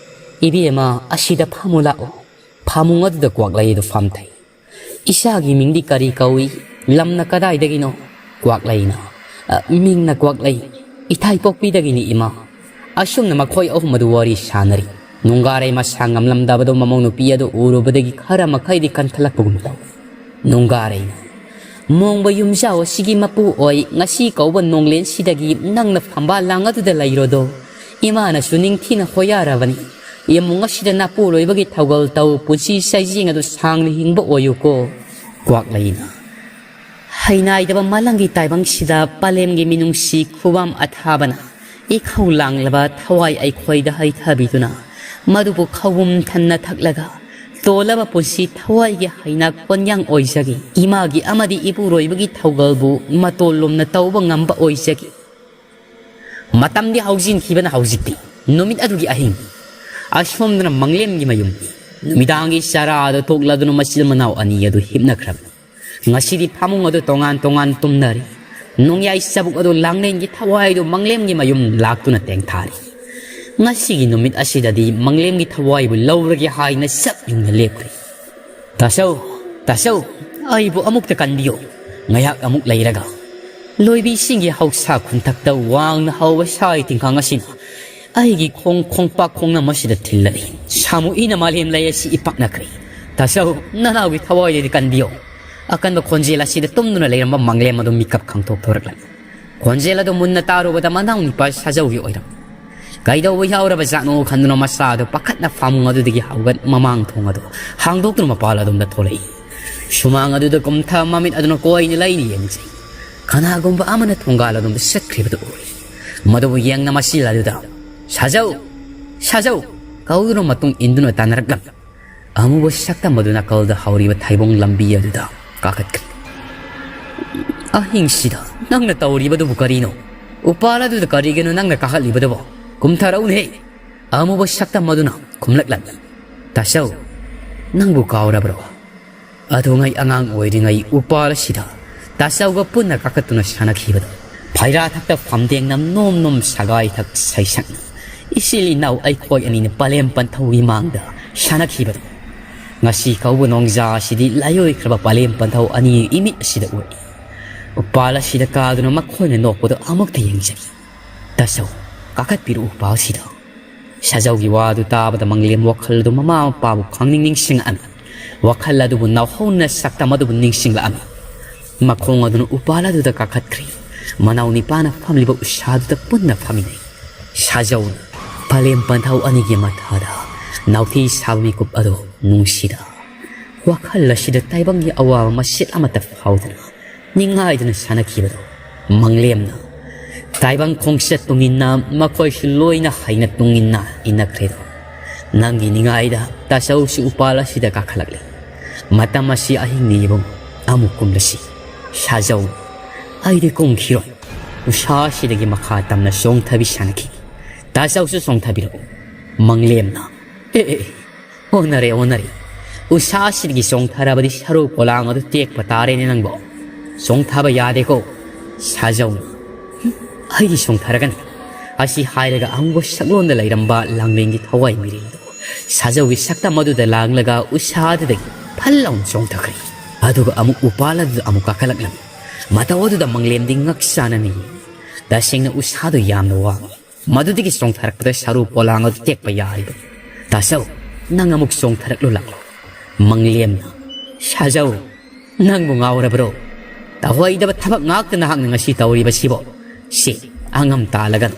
ꯏꯕꯦꯝꯃ, ꯑꯁꯤꯗ ꯐꯝꯃꯨ ꯂꯥꯛꯑꯣ꯫" ꯐꯃꯨꯡ ꯑꯗꯨꯗ ꯀ꯭ꯋꯥꯛꯂꯩ ꯑꯗꯨ ꯐꯝꯊꯩ꯫ "ꯏꯆꯥꯒꯤ ꯃꯤꯡꯗꯤ ꯀꯔꯤ ꯀꯧꯏ? ꯂꯝꯅ ꯀꯗꯥꯏꯗꯒꯤꯅꯣ?" ꯀ꯭ꯋꯥꯛꯂꯩꯅ, "ꯑ, ꯃꯤꯡꯅ ꯀ꯭ꯋꯥꯛꯂꯩ, ꯏꯊꯥꯏꯄꯣꯛꯄꯤꯗꯒꯤꯅꯤ ꯏꯃꯥ꯫" ꯑꯁꯨꯝꯅ ꯃꯈꯣꯏ ꯑꯍꯨꯝ ꯑꯗꯨ ꯋꯥꯔꯤ ꯁꯥꯟꯅꯔꯤ꯫ ꯅꯨꯡꯒꯥꯔꯩ ꯃꯁꯥ ꯉꯝꯂꯝꯗꯕꯗꯣ ꯃꯃꯧ ꯅꯨꯄꯤ ꯑꯗꯨ ꯎꯔꯨꯕꯗꯒꯤ ꯈꯔ ꯃꯈꯩꯗꯤ ꯀꯟꯈꯠꯂꯛꯄꯒꯨꯝ ꯇꯧꯏ꯫ ꯅꯨꯡꯒꯥꯔꯩꯅ, "ꯃꯣꯡꯕ ꯌꯨꯝꯖꯥꯎ ꯑꯁꯤꯒꯤ ꯃꯄꯨ ꯑꯣꯏ, ꯉꯁꯤ ꯀꯧꯕ ꯅꯣꯡꯂꯦꯟꯁꯤꯗꯒꯤ ꯅꯪꯅ ꯐꯝꯕꯥꯜ ꯂꯥꯡ ꯑꯗꯨꯗ ꯂꯩꯔꯣꯗꯣ꯫ ꯏꯃꯥꯅꯁꯨ ꯅꯤꯡꯊꯤꯅ ꯍꯣꯌꯥꯔꯕꯅꯤ꯫ ꯏꯃꯨꯡ ꯑꯁꯤꯗ ꯅꯄꯨꯔꯣꯏꯕꯒꯤ ꯊꯧꯒꯜ ꯇꯧ, ꯄꯨꯟꯁꯤ ꯆꯩꯖꯦꯡ ꯑꯗꯨ ꯁꯥꯡꯅ ꯍꯤꯡꯕ ꯑꯣꯏꯌꯨꯀꯣ꯫" ꯀ꯭ꯋꯥꯛꯂꯩꯅ, "ꯍꯩꯅꯥꯏꯗꯕ ꯃꯥꯂꯪꯒꯤ ꯇꯥꯏꯕꯪꯁꯤꯗ ꯄꯂꯦꯝꯒꯤ ꯃꯤꯅꯨꯡꯁꯤ ꯈꯨꯕꯥꯝ ꯑꯊꯥꯕꯅ ꯏꯈꯧ ꯂꯥꯡꯂꯕ ꯊꯋꯥꯏ ꯑꯩꯈꯣꯏꯗ ꯍꯩꯊꯕꯤꯗꯨꯅ ꯃꯗꯨꯕꯨ ꯈꯧꯕꯨꯝ ꯊꯟꯅ ꯊꯛꯂꯒ ꯇꯣꯜꯂꯕ ꯄꯨꯟꯁꯤ ꯊꯋꯥꯏꯒꯤ ꯍꯩꯅꯥ ꯀꯣꯟꯌꯥꯡ ꯑꯣꯏꯖꯒꯦ꯫ ꯏꯃꯥꯒꯤ ꯑꯃꯗꯤ ꯏꯄꯨꯔꯣꯏꯕꯒꯤ ꯊꯧꯒꯜꯕꯨ ꯃꯇꯣꯜ ꯂꯨꯝꯅ ꯇꯧꯕ ꯉꯝꯕ ꯑꯣꯏꯖꯒꯦ꯫" ꯃꯇꯝꯗꯤ ꯍꯧꯖꯤꯟꯈꯤꯕꯅ ꯍꯧꯖꯤꯛꯇꯤ ꯅꯨꯃꯤꯠ ꯑꯗꯨꯒꯤ ꯑꯍꯤꯡ꯫ ꯑꯁꯣꯝꯗꯅ ꯃꯪꯂꯦꯝꯒꯤ ꯃꯌꯨꯝꯅꯤ꯫ ꯅꯨꯃꯤꯗꯥꯡꯒꯤ ꯆꯔꯥ ꯑꯗꯨ ꯇꯣꯛꯂꯗꯨꯅ ꯃꯆꯤꯟ ꯃꯅꯥꯎ ꯑꯅꯤ ꯑꯗꯨ ꯍꯤꯞꯅꯈ꯭ꯔꯕꯅꯤ꯫ ꯉꯁꯤꯗꯤ ꯐꯃꯨꯡ ꯑꯗꯨ ꯇꯣꯉꯥꯟ ꯇꯣꯉꯥꯟ ꯇꯨꯝꯅꯔꯤ꯫ ꯅꯣꯡꯌꯥꯏ ꯆꯕꯨꯛ ꯑꯗꯨ ꯂꯥꯡꯂꯦꯟꯒꯤ ꯊꯋꯥꯏꯗꯨ ꯃꯪꯂꯦꯝꯒꯤ ꯃꯌꯨꯝ ꯂꯥꯛꯇꯨꯅ ꯇꯦꯡꯊꯥꯔꯤ꯫ ꯉꯁꯤꯒꯤ ꯅꯨꯃꯤꯠ ꯑꯁꯤꯗꯗꯤ ꯃꯪꯂꯦꯝꯒꯤ ꯊꯋꯥꯏꯕꯨ ꯂꯧꯔꯒꯦ ꯍꯥꯏꯅ ꯆꯞ ꯌꯨꯡꯅ ꯂꯦꯞꯈ꯭ꯔꯦ꯫ "ꯇꯥꯆꯧ, ꯇꯥꯆꯧ, ꯑꯩꯕꯨ ꯑꯃꯨꯛꯇ ꯀꯟꯕꯤꯌꯨ꯫ ꯉꯥꯏꯍꯥꯛ ꯑꯃꯨꯛ ꯂꯩꯔꯒ ꯂꯣꯏꯕꯤꯁꯤꯡꯒꯤ ꯍꯧꯁꯥ ꯈꯨꯟꯊꯛꯇ ꯋꯥꯡꯅ ꯍꯧꯕ ꯁꯥꯏ ꯇꯤꯡꯈꯥꯡ ꯑꯁꯤꯅ ꯑꯩꯒꯤ ꯈꯣꯡ ꯈꯣꯡꯄꯥꯛ ꯈꯣꯡꯅꯝ ꯑꯁꯤꯗ ꯊꯤꯜꯂꯛꯏ꯫ ꯁꯥꯃꯨ ꯏꯅ ꯃꯥꯂꯦꯝ ꯂꯩ ꯑꯁꯤ ꯏꯄꯥꯛꯅꯈ꯭ꯔꯦ꯫ ꯇꯥꯆꯧ, ꯅꯅꯥꯎꯒꯤ ꯊꯋꯥꯏꯗꯗꯤ ꯀꯟꯕꯤꯌꯨ꯫" ꯑꯀꯟꯕ ꯈꯣꯟꯖꯦꯜ ꯑꯁꯤꯗ ꯇꯨꯝꯗꯨꯅ ꯂꯩꯔꯝꯕ ꯃꯪꯂꯦꯝ ꯑꯗꯨ ꯃꯤꯀꯞ ꯈꯪꯊꯣꯛꯊꯣꯔꯛꯂꯝꯃꯤ꯫ ꯈꯣꯟꯖꯦꯜ ꯑꯗꯨ ꯃꯨꯟꯅ ꯇꯥꯔꯨꯕꯗ ꯃꯅꯥꯎ ꯅꯤꯄꯥ ꯁꯥꯖꯧꯒꯤ ꯑꯣꯏꯔꯝꯃꯤ꯫ ꯀꯩꯗꯧꯕ ꯌꯥꯎꯔꯕ ꯖꯥꯠꯅꯣ ꯈꯟꯗꯨꯅ ꯃꯆꯥ ꯑꯗꯨ ꯄꯥꯈꯠꯅ ꯐꯃꯨꯡ ꯑꯗꯨꯗꯒꯤ ꯍꯧꯒꯠ ꯃꯃꯥꯡ ꯊꯣꯡ ꯑꯗꯨ ꯍꯥꯡꯗꯣꯛꯇꯨꯅ ꯃꯄꯥꯜ ꯑꯗꯣꯝꯗ ꯊꯣꯛꯂꯛꯏ꯫ ꯁꯨꯃꯥꯡ ꯑꯗꯨꯗ ꯀꯨꯝꯊ ꯃꯃꯤꯠ ꯑꯗꯨꯅ ꯀꯣꯏꯅ ꯂꯩꯅ ꯌꯦꯡꯖꯩ꯫ ꯀꯅꯥꯒꯨꯝꯕ ꯑꯃꯅ ꯊꯣꯡꯒꯥꯜ ꯑꯗꯣꯝꯗ ꯆꯠꯈ꯭ꯔꯤꯕꯗꯨ ꯎꯔꯤ꯫ ꯃꯗꯨꯕꯨ ꯌꯦꯡꯅ ꯃꯆꯤꯜ ꯑꯗꯨꯗ "ꯁꯥꯖꯧ! ꯁꯥꯖꯧ!" ꯀꯧꯗꯨꯅ ꯃꯇꯨꯡ ꯏꯟꯗꯨꯅ ꯇꯥꯟꯅꯔꯛꯂꯝꯃꯤ꯫ ꯑꯃꯨꯕ ꯁꯛꯇꯝ ꯑꯗꯨ ꯅꯥꯀꯜꯗ ꯍꯧꯔꯤꯕ ꯊꯩꯕꯣꯡ ꯂꯝꯕꯤ ꯑꯗꯨꯗ ꯀꯥꯈꯠꯈ꯭ꯔꯦ꯫ "ꯑꯍꯤꯡꯁꯤꯗ ꯅꯪꯅ ꯇꯧꯔꯤꯕꯗꯨꯕꯨ ꯀꯔꯤꯅꯣ? ꯎꯄꯥꯜ ꯑꯗꯨꯗ ꯀꯔꯤꯒꯤꯅꯣ ꯅꯪꯅ ꯀꯥꯈꯠꯂꯤꯕꯗꯨꯕꯣ? ꯀꯨꯝꯊꯔꯛꯎꯅꯦ!" ꯑꯃꯨꯕ ꯁꯛꯇꯝ ꯑꯗꯨꯅ ꯈꯨꯝꯂꯛꯂꯝꯃꯤ꯫ "ꯇꯥꯆꯧ, ꯅꯪꯕꯨ ꯀꯥꯎꯔꯕ꯭ꯔꯣ? ꯑꯗꯨꯉꯩ ꯑꯉꯥꯡ ꯑꯣꯏꯔꯤꯉꯩ ꯎꯄꯥꯜ ꯑꯁꯤꯗ ꯇꯥꯆꯧꯒ ꯄꯨꯟꯅ ꯀꯥꯈꯠꯇꯨꯅ ꯁꯥꯟꯅꯈꯤꯕꯗꯣ꯫ ꯐꯩꯔꯥ ꯊꯛꯇ ꯐꯝꯗꯦꯡꯅ ꯅꯣꯝ ꯅꯣꯝ ꯁꯒꯥꯏ ꯊꯛ ꯁꯩꯁꯛꯅ ꯏꯆꯤꯜ ꯏꯅꯥꯎ ꯑꯩꯈꯣꯏ ꯑꯅꯤꯅ ꯄꯂꯦꯝ ꯄꯟꯊꯧꯒꯤ ꯃꯥꯡꯗ ꯁꯥꯟꯅꯈꯤꯕꯗꯣ꯫ ꯉꯁꯤ ꯀꯧꯕ ꯅꯣꯡꯖꯥ ꯑꯁꯤꯗꯤ ꯂꯥꯏꯑꯣꯏꯈ꯭ꯔꯕ ꯄꯂꯦꯝ ꯄꯟꯊꯧ ꯑꯅꯤ ꯏꯃꯤꯠ ꯑꯁꯤꯗ ꯎꯔꯛꯏ꯫ ꯎꯄꯥꯜ ꯑꯁꯤꯗ ꯀꯥꯗꯨꯅ ꯃꯈꯣꯏꯅ ꯅꯣꯛꯄꯗꯣ ꯑꯃꯨꯛꯇ ꯌꯦꯡꯖꯒꯦ꯫ ꯇꯥꯆꯧ, ꯀꯥꯈꯠꯄꯤꯔꯛꯎ ꯎꯄꯥꯜꯁꯤꯗ꯫" ꯁꯥꯖꯧꯒꯤ ꯋꯥꯗꯨ ꯇꯥꯕꯗ ꯃꯪꯂꯦꯝ ꯋꯥꯈꯜ ꯑꯗꯨ ꯃꯃꯥ ꯃꯄꯥꯕꯨ ꯈꯪꯅꯤꯡ ꯅꯤꯡꯁꯤꯡꯂꯛꯑꯝꯃꯤ꯫ ꯋꯥꯈꯜ ꯑꯗꯨꯕꯨ ꯅꯧꯍꯧꯅ ꯁꯛꯇꯝ ꯑꯗꯨꯕꯨ ꯅꯤꯡꯁꯤꯡꯂꯛꯑꯝꯃꯤ꯫ ꯃꯈꯣꯡ ꯑꯗꯨꯅ ꯎꯄꯥꯜ ꯑꯗꯨꯗ ꯀꯥꯈꯠꯈ꯭ꯔꯦ꯫ ꯃꯅꯥꯎ ꯅꯤꯄꯥꯅ ꯐꯝꯂꯤꯕ ꯎꯁꯥꯗꯨꯗ ꯄꯨꯟꯅ ꯐꯝꯃꯤꯟꯅꯩ꯫ ꯁꯥꯖꯧꯅ ꯄꯂꯦꯝ ꯄꯟꯊꯧ ꯑꯅꯤꯒꯤ ꯃꯊꯥꯗ ꯅꯥꯎꯊꯤ ꯁꯥꯕ ꯃꯤꯀꯨꯞ ꯑꯗꯨ ꯅꯨꯡꯁꯤꯗ ꯋꯥꯈꯜ ꯑꯁꯤꯗ ꯇꯥꯏꯕꯪꯒꯤ ꯑꯋꯥꯕ ꯃꯆꯦꯠ ꯑꯃꯠꯇ ꯐꯥꯎꯗꯅ ꯅꯤꯡꯉꯥꯏꯗꯨꯅ ꯁꯥꯟꯅꯈꯤꯕꯗꯣ꯫ ꯃꯪꯂꯦꯝꯅ ꯇꯥꯏꯕꯪ ꯈꯣꯡꯆꯠ ꯇꯨꯡꯏꯟꯅ ꯃꯈꯣꯏꯁꯨ ꯂꯣꯏꯅ ꯍꯩꯅ ꯇꯨꯡꯏꯟꯅ ꯏꯟꯅꯈ꯭ꯔꯦꯗꯣ꯫ ꯅꯪꯒꯤ ꯅꯤꯡꯉꯥꯏꯗ ꯇꯥꯆꯧꯁꯨ ꯎꯄꯥꯜ ꯑꯁꯤꯗ ꯀꯥꯈꯠꯂꯛꯂꯦ꯫ ꯃꯇꯝ ꯑꯁꯤ ꯑꯍꯤꯡꯅꯤ ꯏꯕꯨꯡ, ꯑꯃꯨꯛ ꯀꯨꯝꯂꯁꯤ꯫ ꯁꯥꯖꯧ, ꯑꯩꯗꯤ ꯀꯨꯝꯈꯤꯔꯣꯏ꯫ ꯎꯁꯥ ꯑꯁꯤꯗꯒꯤ ꯃꯈꯥ ꯇꯝꯅ ꯆꯣꯡꯊꯕꯤ ꯁꯥꯟꯅꯈꯤ꯫ ꯇꯥꯆꯧꯁꯨ ꯆꯣꯡꯊꯕꯤꯔꯛꯎ꯫ ꯃꯪꯂꯦꯝꯅ, "ꯑꯦ, ꯑꯦ, ꯑꯦ, ꯑꯣꯟꯅꯔꯦ, ꯑꯣꯟꯅꯔꯦ꯫ ꯎꯁꯥꯁꯤꯗꯒꯤ ꯆꯣꯡꯊꯔꯕꯗꯤ ꯁꯔꯨ ꯄꯣꯂꯥꯡ ꯑꯗꯨ ꯇꯦꯛꯄ ꯇꯥꯔꯦꯅꯦ ꯅꯪꯕꯣ꯫ ꯆꯣꯡꯊꯕ ꯌꯥꯗꯦꯀꯣ, ꯁꯥꯖꯧ꯫ ꯑꯩꯗꯤ ꯆꯣꯡꯊꯔꯒꯅꯤ꯫ ꯑꯁꯤ ꯍꯥꯏꯔꯒ ꯑꯍꯨꯝꯕ ꯁꯛꯂꯣꯟꯗ ꯂꯩꯔꯝꯕ ꯂꯥꯡꯂꯦꯟꯒꯤ ꯊꯋꯥꯏ ꯃꯤꯔꯦꯜꯗꯨ ꯁꯥꯖꯧꯒꯤ ꯁꯛꯇꯝ ꯑꯗꯨꯗ ꯂꯥꯡꯂꯒ ꯎꯁꯥꯗꯨꯗꯒꯤ ꯐꯜ ꯂꯥꯎꯅ ꯆꯣꯡꯊꯈ꯭ꯔꯦ꯫ ꯑꯗꯨꯒ ꯑꯃꯨꯛ ꯎꯄꯥꯜ ꯑꯗꯨꯗ ꯑꯃꯨꯛ ꯀꯥꯈꯠꯂꯛꯂꯝꯃꯤ꯫ ꯃꯇꯧ ꯑꯗꯨꯗ ꯃꯪꯂꯦꯝꯗꯤ ꯉꯛ ꯆꯥꯅꯅ ꯌꯦꯡꯉꯤ꯫ ꯇꯁꯦꯡꯅ ꯎꯁꯥꯗꯨ ꯌꯥꯝꯅ ꯋꯥꯡꯏ꯫ ꯃꯗꯨꯗꯒꯤ ꯆꯣꯡꯊꯔꯛꯄꯗ ꯁꯔꯨ ꯄꯣꯂꯥꯡ ꯑꯗꯨ ꯇꯦꯛꯄ ꯌꯥꯔꯤꯕꯅꯤ꯫ ꯇꯥꯆꯧ, ꯅꯪ ꯑꯃꯨꯛ ꯆꯣꯡꯊꯔꯛꯂꯨ ꯂꯥꯛꯂꯣ꯫ ꯃꯪꯂꯦꯝꯅ, ꯁꯥꯖꯧ, ꯅꯪꯕꯨ ꯉꯥꯎꯔꯕ꯭ꯔꯣ? ꯇꯧꯍꯩꯗꯕ ꯊꯕꯛ ꯉꯥꯛꯇ ꯅꯍꯥꯛꯅ ꯉꯁꯤ ꯇꯧꯔꯤꯕꯁꯤꯕꯣ꯫ ꯁꯤ, ꯑꯉꯝ ꯇꯥꯜꯂꯒ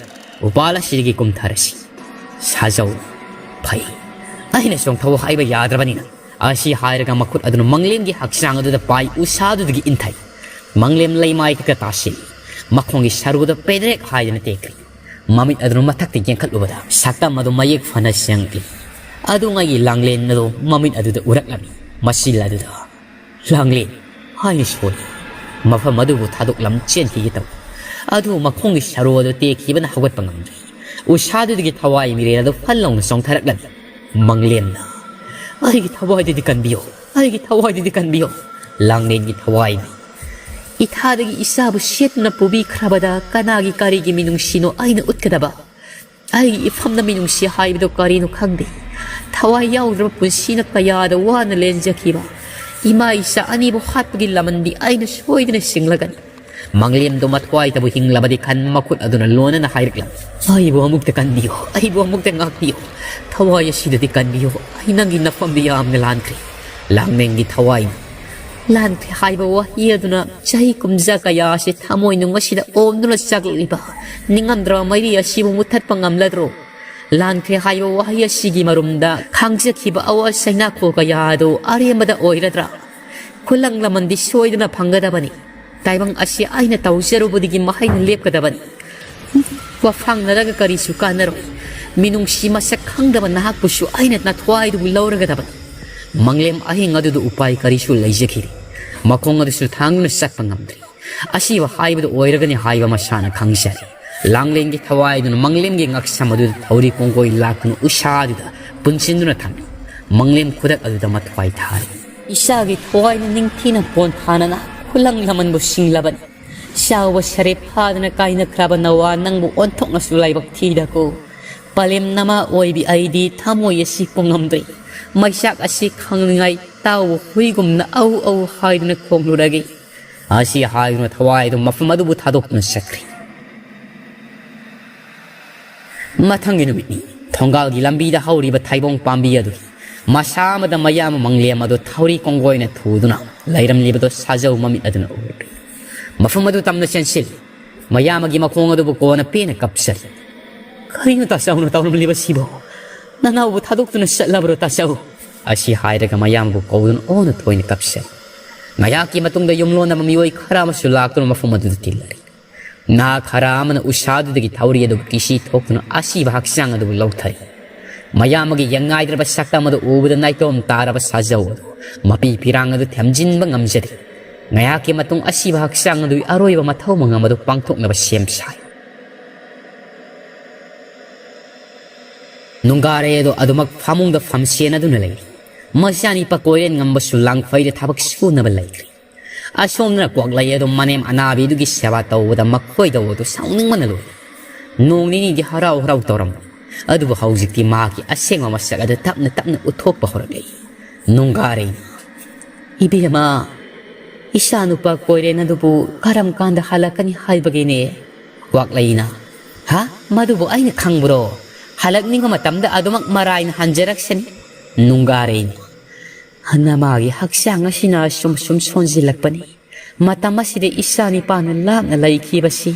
ꯎꯄꯥꯜ ꯑꯁꯤꯗꯒꯤ ꯀꯨꯝꯊꯔꯁꯤ꯫ ꯁꯥꯖꯧ, ꯐꯩ꯫ ꯑꯩꯅ ꯆꯣꯡꯊꯧ ꯍꯥꯏꯕ ꯌꯥꯗ꯭ꯔꯕꯅꯤꯅ꯫ ꯑꯁꯤ ꯍꯥꯏꯔꯒ ꯃꯈꯨꯠ ꯑꯗꯨꯅ ꯃꯪꯂꯦꯝꯒꯤ ꯍꯛꯆꯥꯡ ꯑꯗꯨꯗ ꯄꯥꯏ ꯎꯁꯥꯗꯨꯗꯒꯤ ꯏꯟꯊꯩ꯫ ꯃꯪꯂꯦꯝ ꯂꯩꯃꯥꯏ ꯈꯛꯇ ꯇꯥꯁꯤꯜꯂꯤ꯫ ꯃꯈꯣꯡꯒꯤ ꯁꯔꯨꯗ ꯄꯦꯗ꯭ꯔꯦꯛ ꯍꯥꯏꯗꯅ ꯇꯦꯛꯈ꯭ꯔꯤ꯫ ꯃꯃꯤꯠ ꯑꯗꯨꯅ ꯃꯊꯛꯇ ꯌꯦꯡꯈꯠꯂꯨꯕꯗ ꯁꯛꯇꯝ ꯑꯗꯨ ꯃꯌꯦꯛ ꯐꯅ ꯁꯦꯡꯂꯤ꯫ ꯑꯗꯨꯉꯩꯒꯤ ꯂꯥꯡꯂꯦꯟ ꯑꯗꯨ ꯃꯃꯤꯠ ꯑꯗꯨꯗ ꯎꯔꯛꯂꯝꯃꯤ꯫ ꯃꯁꯤꯜ ꯑꯗꯨꯗ, "ꯂꯥꯡꯂꯦꯟ" ꯍꯥꯏꯅ ꯁꯣꯜꯂꯤ꯫ ꯃꯐꯝ ꯑꯗꯨꯕꯨ ꯊꯥꯗꯣꯛꯂꯝ ꯆꯦꯟꯈꯤꯒꯦ ꯇꯧꯏ꯫ ꯑꯗꯨ ꯃꯈꯣꯡꯒꯤ ꯁꯔꯨ ꯑꯗꯨ ꯇꯦꯛꯈꯤꯕꯅ ꯍꯧꯒꯠꯄ ꯉꯝꯗ꯭ꯔꯦ꯫ ꯎꯁꯥꯗꯨꯗꯒꯤ ꯊꯋꯥꯏ ꯃꯤꯔꯦꯜ ꯑꯗꯨ ꯐꯜ ꯂꯥꯎꯅ ꯆꯣꯡꯊꯔꯛꯂꯝꯃꯤ꯫ ꯃꯪꯂꯦꯝꯅ, "ꯑꯩꯒꯤ ꯊꯋꯥꯏꯗꯨꯗꯤ ꯀꯟꯕꯤꯌꯨ, ꯑꯩꯒꯤ ꯊꯋꯥꯏꯗꯨꯗꯤ ꯀꯟꯕꯤꯌꯨ꯫ ꯂꯥꯡꯂꯦꯟꯒꯤ ꯊꯋꯥꯏꯅꯤ꯫ ꯏꯊꯥꯗꯒꯤ ꯏꯆꯥꯕꯨ ꯁꯦꯠꯇꯨꯅ ꯄꯨꯕꯤꯈ꯭ꯔꯕꯗ ꯀꯅꯥꯒꯤ ꯀꯔꯤꯒꯤ ꯃꯤꯅꯨꯡꯁꯤꯅꯣ ꯑꯩꯅ ꯎꯠꯀꯗꯕ? ꯑꯩꯒꯤ ꯏꯐꯝꯗ ꯃꯤꯅꯨꯡꯁꯤ ꯍꯥꯏꯕꯗꯨ ꯀꯔꯤꯅꯣ ꯈꯪꯗꯦ꯫ ꯊꯋꯥꯏ ꯌꯥꯎꯗ꯭ꯔꯕ ꯄꯨꯟꯁꯤꯅ ꯀꯌꯥꯗ ꯋꯥꯅ ꯂꯦꯟꯖꯈꯤꯕ ꯏꯃꯥ ꯏꯆꯥ ꯑꯅꯤꯕꯨ ꯍꯥꯠꯄꯒꯤ ꯂꯃꯟꯗꯤ ꯑꯩꯅ ꯁꯣꯏꯗꯅ ꯁꯤꯡꯂꯒꯅꯤ꯫" ꯃꯪꯂꯦꯝꯗꯣ ꯃꯊ꯭ꯋꯥꯏꯗꯕꯨ ꯍꯤꯡꯂꯕꯗꯤ ꯈꯟ ꯃꯈꯨꯠ ꯑꯗꯨꯅ ꯂꯣꯟꯅꯅ ꯍꯥꯏꯔꯛꯂꯝꯃꯤ, "ꯑꯩꯕꯨ ꯑꯃꯨꯛꯇ ꯀꯟꯕꯤꯌꯨ, ꯑꯩꯕꯨ ꯑꯃꯨꯛꯇ ꯉꯥꯛꯄꯤꯌꯨ꯫ ꯊꯋꯥꯏ ꯑꯁꯤꯗꯗꯤ ꯀꯟꯕꯤꯌꯨ꯫ ꯑꯩ ꯅꯪꯒꯤ ꯅꯐꯝꯗ ꯌꯥꯝꯅ ꯂꯥꯟꯈ꯭ꯔꯦ꯫ ꯂꯥꯡꯂꯦꯟꯒꯤ ꯊꯋꯥꯏꯅꯤ꯫" ꯂꯥꯟꯈ꯭ꯔꯦ ꯍꯥꯏꯕ ꯋꯥꯍꯩ ꯑꯗꯨꯅ ꯆꯍꯤ ꯀꯨꯝꯖꯥ ꯀꯌꯥ ꯑꯁꯤ ꯊꯃꯣꯏꯅꯨꯡ ꯑꯁꯤꯗ ꯑꯣꯝꯗꯨꯅ ꯆꯥꯛꯂꯛꯂꯤꯕ ꯅꯤꯡꯉꯝꯗ꯭ꯔꯕ ꯃꯩꯔꯤ ꯑꯁꯤꯕꯨ ꯃꯨꯊꯠꯄ ꯉꯝꯂꯗ꯭ꯔꯣ? ꯂꯥꯟꯈ꯭ꯔꯦ ꯍꯥꯏꯕ ꯋꯥꯍꯩ ꯑꯁꯤꯒꯤ ꯃꯔꯨꯝꯗ ꯈꯥꯡꯖꯈꯤꯕ ꯑꯋꯥ ꯆꯩꯅꯥꯈꯣ ꯀꯌꯥ ꯑꯗꯨ ꯑꯔꯦꯝꯕꯗ ꯑꯣꯏꯔꯗ꯭ꯔꯥ? ꯈꯨꯂꯪ ꯂꯃꯟꯗꯤ ꯁꯣꯏꯗꯅ ꯐꯪꯒꯗꯕꯅꯤ꯫ ꯇꯥꯏꯕꯪ ꯑꯁꯤ ꯑꯩꯅ ꯇꯧꯖꯔꯨꯕꯗꯒꯤ ꯃꯍꯩꯅ ꯂꯦꯞꯀꯗꯕꯅꯤ꯫ ꯋꯥꯐꯥꯡꯅꯔꯒ ꯀꯔꯤꯁꯨ ꯀꯥꯟꯅꯔꯣꯏ꯫ ꯃꯤꯅꯨꯡꯁꯤ ꯃꯁꯛ ꯈꯪꯗꯕ ꯅꯍꯥꯛꯄꯨꯁꯨ ꯑꯩꯅ ꯅꯊ꯭ꯋꯥꯏꯗꯨꯕꯨ ꯂꯧꯔꯒꯗꯕꯅꯤ꯫ ꯃꯪꯂꯦꯝ ꯑꯍꯤꯡ ꯑꯗꯨꯗ ꯎꯄꯥꯏ ꯀꯔꯤꯁꯨ ꯂꯩꯖꯈꯤꯗꯦ꯫ ꯃꯈꯣꯡ ꯑꯗꯨꯁꯨ ꯊꯥꯡꯗꯨꯅ ꯆꯠꯄ ꯉꯝꯗ꯭ꯔꯦ꯫ ꯑꯁꯤꯕ ꯍꯥꯏꯕꯗꯨ ꯑꯣꯏꯔꯒꯅꯤ ꯍꯥꯏꯕ ꯃꯁꯥꯅ ꯈꯪꯖꯔꯦ꯫ ꯂꯥꯡꯂꯦꯟꯒꯤ ꯊꯋꯥꯏꯗꯨꯅ ꯃꯪꯂꯦꯝꯒꯤ ꯉꯛꯁꯝ ꯑꯗꯨꯗ ꯊꯧꯔꯤ ꯀꯣꯡꯒꯣꯏ ꯂꯥꯛꯇꯨꯅ ꯎꯁꯥꯗꯨꯗ ꯄꯨꯟꯁꯤꯟꯗꯨꯅ ꯊꯝꯃꯤ꯫ ꯃꯪꯂꯦꯝ ꯈꯨꯗꯛ ꯑꯗꯨꯗ ꯃꯊ꯭ꯋꯥꯏ ꯊꯥꯔꯤ꯫ ꯏꯆꯥꯒꯤ ꯊꯋꯥꯏꯅ ꯅꯤꯡꯊꯤꯅ ꯄꯣꯟꯊꯥꯅꯅ ꯈꯨꯂꯪ ꯂꯃꯟꯕꯨ ꯁꯤꯡꯂꯕꯅꯤ꯫ ꯆꯥꯎꯕ ꯁꯔꯦꯞ ꯐꯥꯗꯅ ꯀꯥꯏꯅꯈ꯭ꯔꯕ ꯅꯋꯥ ꯅꯪꯕꯨ ꯑꯣꯟꯊꯣꯛꯅꯁꯨ ꯂꯥꯏꯕꯛ ꯊꯤꯗꯀꯣ꯫ ꯄꯂꯦꯝ ꯅꯃꯥ ꯑꯣꯏꯕꯤ ꯑꯩꯗꯤ ꯊꯃꯣꯏ ꯑꯁꯤ ꯄꯨꯡꯉꯝꯗ꯭ꯔꯦ꯫ ꯃꯩꯆꯥꯛ ꯑꯁꯤ ꯈꯪꯅꯤꯡꯉꯥꯏ ꯇꯥꯎꯕ ꯍꯨꯏꯒꯨꯝꯅ ꯑꯧ ꯑꯧ ꯍꯥꯏꯗꯨꯅ ꯈꯣꯡꯂꯨꯔꯒꯦ꯫ ꯑꯁꯤ ꯍꯥꯏꯗꯨꯅ ꯊꯋꯥꯏ ꯑꯗꯨ ꯃꯐꯝ ꯑꯗꯨꯕꯨ ꯊꯥꯗꯣꯛꯇꯨꯅ ꯆꯠꯈ꯭ꯔꯦ꯫ ꯃꯊꯪꯒꯤ ꯅꯨꯃꯤꯠꯅꯤ꯫ ꯊꯣꯡꯒꯥꯜꯒꯤ ꯂꯝꯕꯤꯗ ꯍꯧꯔꯤꯕ ꯊꯩꯕꯣꯡ ꯄꯥꯝꯕꯤ ꯑꯗꯨꯒꯤ ꯃꯁꯥ ꯑꯃꯗ ꯃꯌꯥꯝ ꯃꯪꯂꯦꯝ ꯑꯗꯨ ꯊꯧꯔꯤ ꯀꯣꯡꯒꯣꯏꯅ ꯊꯨꯗꯨꯅ ꯂꯩꯔꯝꯂꯤꯕꯗꯨ ꯁꯥꯖꯧ ꯃꯃꯤꯠ ꯑꯗꯨꯅ ꯎꯔꯦ꯫ ꯃꯐꯝ ꯑꯗꯨ ꯇꯝꯅ ꯆꯦꯟꯁꯤꯜꯂꯤ꯫ ꯃꯌꯥꯝꯒꯤ ꯃꯈꯣꯡ ꯑꯗꯨꯕꯨ ꯀꯣꯟꯅ ꯄꯦꯟꯅ ꯀꯞꯆꯔꯤ꯫ "ꯀꯔꯤꯅꯣ ꯇꯥꯆꯧꯅ ꯇꯧꯔꯝꯂꯤꯕꯁꯤꯕꯣ? ꯅꯅꯥꯎꯕꯨ ꯊꯥꯗꯣꯛꯇꯨꯅ ꯆꯠꯂꯕ꯭ꯔꯣ ꯇꯥꯆꯧ?" ꯑꯁꯤ ꯍꯥꯏꯔꯒ ꯃꯌꯥꯝꯕꯨ ꯀꯧꯗꯨꯅ ꯑꯣꯟꯅ ꯊꯣꯏꯅ ꯀꯞꯆꯔꯤ꯫ ꯉꯥꯏꯍꯥꯛꯀꯤ ꯃꯇꯨꯡꯗ ꯌꯨꯝꯂꯣꯟꯅꯕ ꯃꯤꯑꯣꯏ ꯈꯔ ꯑꯃꯁꯨ ꯂꯥꯛꯇꯨꯅ ꯃꯐꯝ ꯑꯗꯨꯗ ꯇꯤꯜꯂꯔꯤ꯫ ꯅꯍꯥ ꯈꯔ ꯑꯃꯅ ꯎꯁꯥꯗꯨꯗꯒꯤ ꯊꯧꯔꯤ ꯑꯗꯨꯕꯨ ꯀꯤꯁꯤ ꯊꯣꯛꯇꯨꯅ ꯑꯁꯤꯕ ꯍꯛꯆꯥꯡ ꯑꯗꯨꯕꯨ ꯂꯧꯊꯔꯤ꯫ ꯃꯌꯥꯝ ꯑꯃꯒꯤ ꯌꯦꯡꯉꯥꯏꯗ꯭ꯔꯕ ꯁꯛꯇꯝ ꯑꯗꯨ ꯎꯕꯗ ꯅꯥꯏꯇꯣꯝ ꯇꯥꯔꯕ ꯁꯥꯖꯧ ꯑꯗꯨ ꯃꯄꯤ ꯄꯤꯔꯥꯡ ꯑꯗꯨ ꯊꯦꯝꯖꯤꯟꯕ ꯉꯝꯖꯗꯦ꯫ ꯉꯥꯏꯍꯥꯛꯀꯤ ꯃꯇꯨꯡ ꯑꯁꯤꯕ ꯍꯛꯆꯥꯡ ꯑꯗꯨꯒꯤ ꯑꯔꯣꯏꯕ ꯃꯊꯧ ꯃꯉꯝ ꯑꯗꯨ ꯄꯥꯡꯊꯣꯛꯅꯕ ꯁꯦꯝ ꯁꯥꯏ꯫ ꯅꯨꯡꯒꯥꯔꯩ ꯑꯗꯨ ꯑꯗꯨꯃꯛ ꯐꯃꯨꯡꯗ ꯐꯝꯁꯦꯟ ꯑꯗꯨꯅ ꯂꯩꯔꯤ꯫ ꯃꯆꯥꯅꯤꯄꯥ ꯀꯣꯏꯔꯦꯟ ꯉꯝꯕꯁꯨ ꯂꯥꯡꯐꯩꯗ ꯊꯕꯛ ꯁꯨꯅꯕ ꯂꯩꯈ꯭ꯔꯦ꯫ ꯑꯁꯣꯝꯗꯅ ꯀ꯭ꯋꯥꯛꯂꯩ ꯑꯗꯨ ꯃꯅꯦꯝ ꯑꯅꯥꯕꯤꯗꯨꯒꯤ ꯁꯦꯕꯥ ꯇꯧꯕꯗ ꯃꯈꯣꯏꯗꯧ ꯑꯗꯨ ꯁꯥꯎꯅꯤꯡꯕꯅ ꯂꯣꯏꯔꯦ꯫ ꯅꯣꯡ ꯅꯤꯅꯤꯗꯤ ꯍꯔꯥꯎ ꯍꯔꯥꯎ ꯇꯧꯔꯝꯕ ꯑꯗꯨꯕꯨ ꯍꯧꯖꯤꯛꯇꯤ ꯃꯍꯥꯛꯀꯤ ꯑꯁꯦꯡꯕ ꯃꯁꯛ ꯑꯗꯨ ꯇꯞꯅ ꯇꯞꯅ ꯎꯠꯊꯣꯛꯄ ꯍꯧꯔꯛꯂꯦ꯫ ꯅꯨꯡꯒꯥꯔꯩ, "ꯏꯕꯦꯝꯃ, ꯏꯆꯥꯅꯨꯄꯥ ꯀꯣꯏꯔꯦꯟ ꯑꯗꯨꯕꯨ ꯀꯔꯝ ꯀꯥꯟꯗ ꯍꯜꯂꯛꯀꯅꯤ ꯍꯥꯏꯕꯒꯤꯅꯦ?" ꯀ꯭ꯋꯥꯛꯂꯩꯅ, "ꯍꯥ? ꯃꯗꯨꯕꯨ ꯑꯩꯅ ꯈꯪꯕ꯭ꯔꯣ? ꯍꯜꯂꯛꯅꯤꯡꯕ ꯃꯇꯝꯗ ꯑꯗꯨꯃꯛ ꯃꯔꯥꯏꯅ ꯍꯟꯖꯔꯛꯁꯅꯤ꯫" ꯅꯨꯡꯒꯥꯔꯩꯅ, "ꯅꯃꯥꯒꯤ ꯍꯛꯆꯥꯡ ꯑꯁꯤꯅ ꯁꯨꯝ ꯁꯨꯝ ꯁꯣꯟꯖꯤꯜꯂꯛꯄꯅꯤ꯫ ꯃꯇꯝ ꯑꯁꯤꯗ ꯏꯆꯥ ꯅꯤꯄꯥꯅ ꯂꯥꯞꯅ ꯂꯩꯈꯤꯕꯁꯤ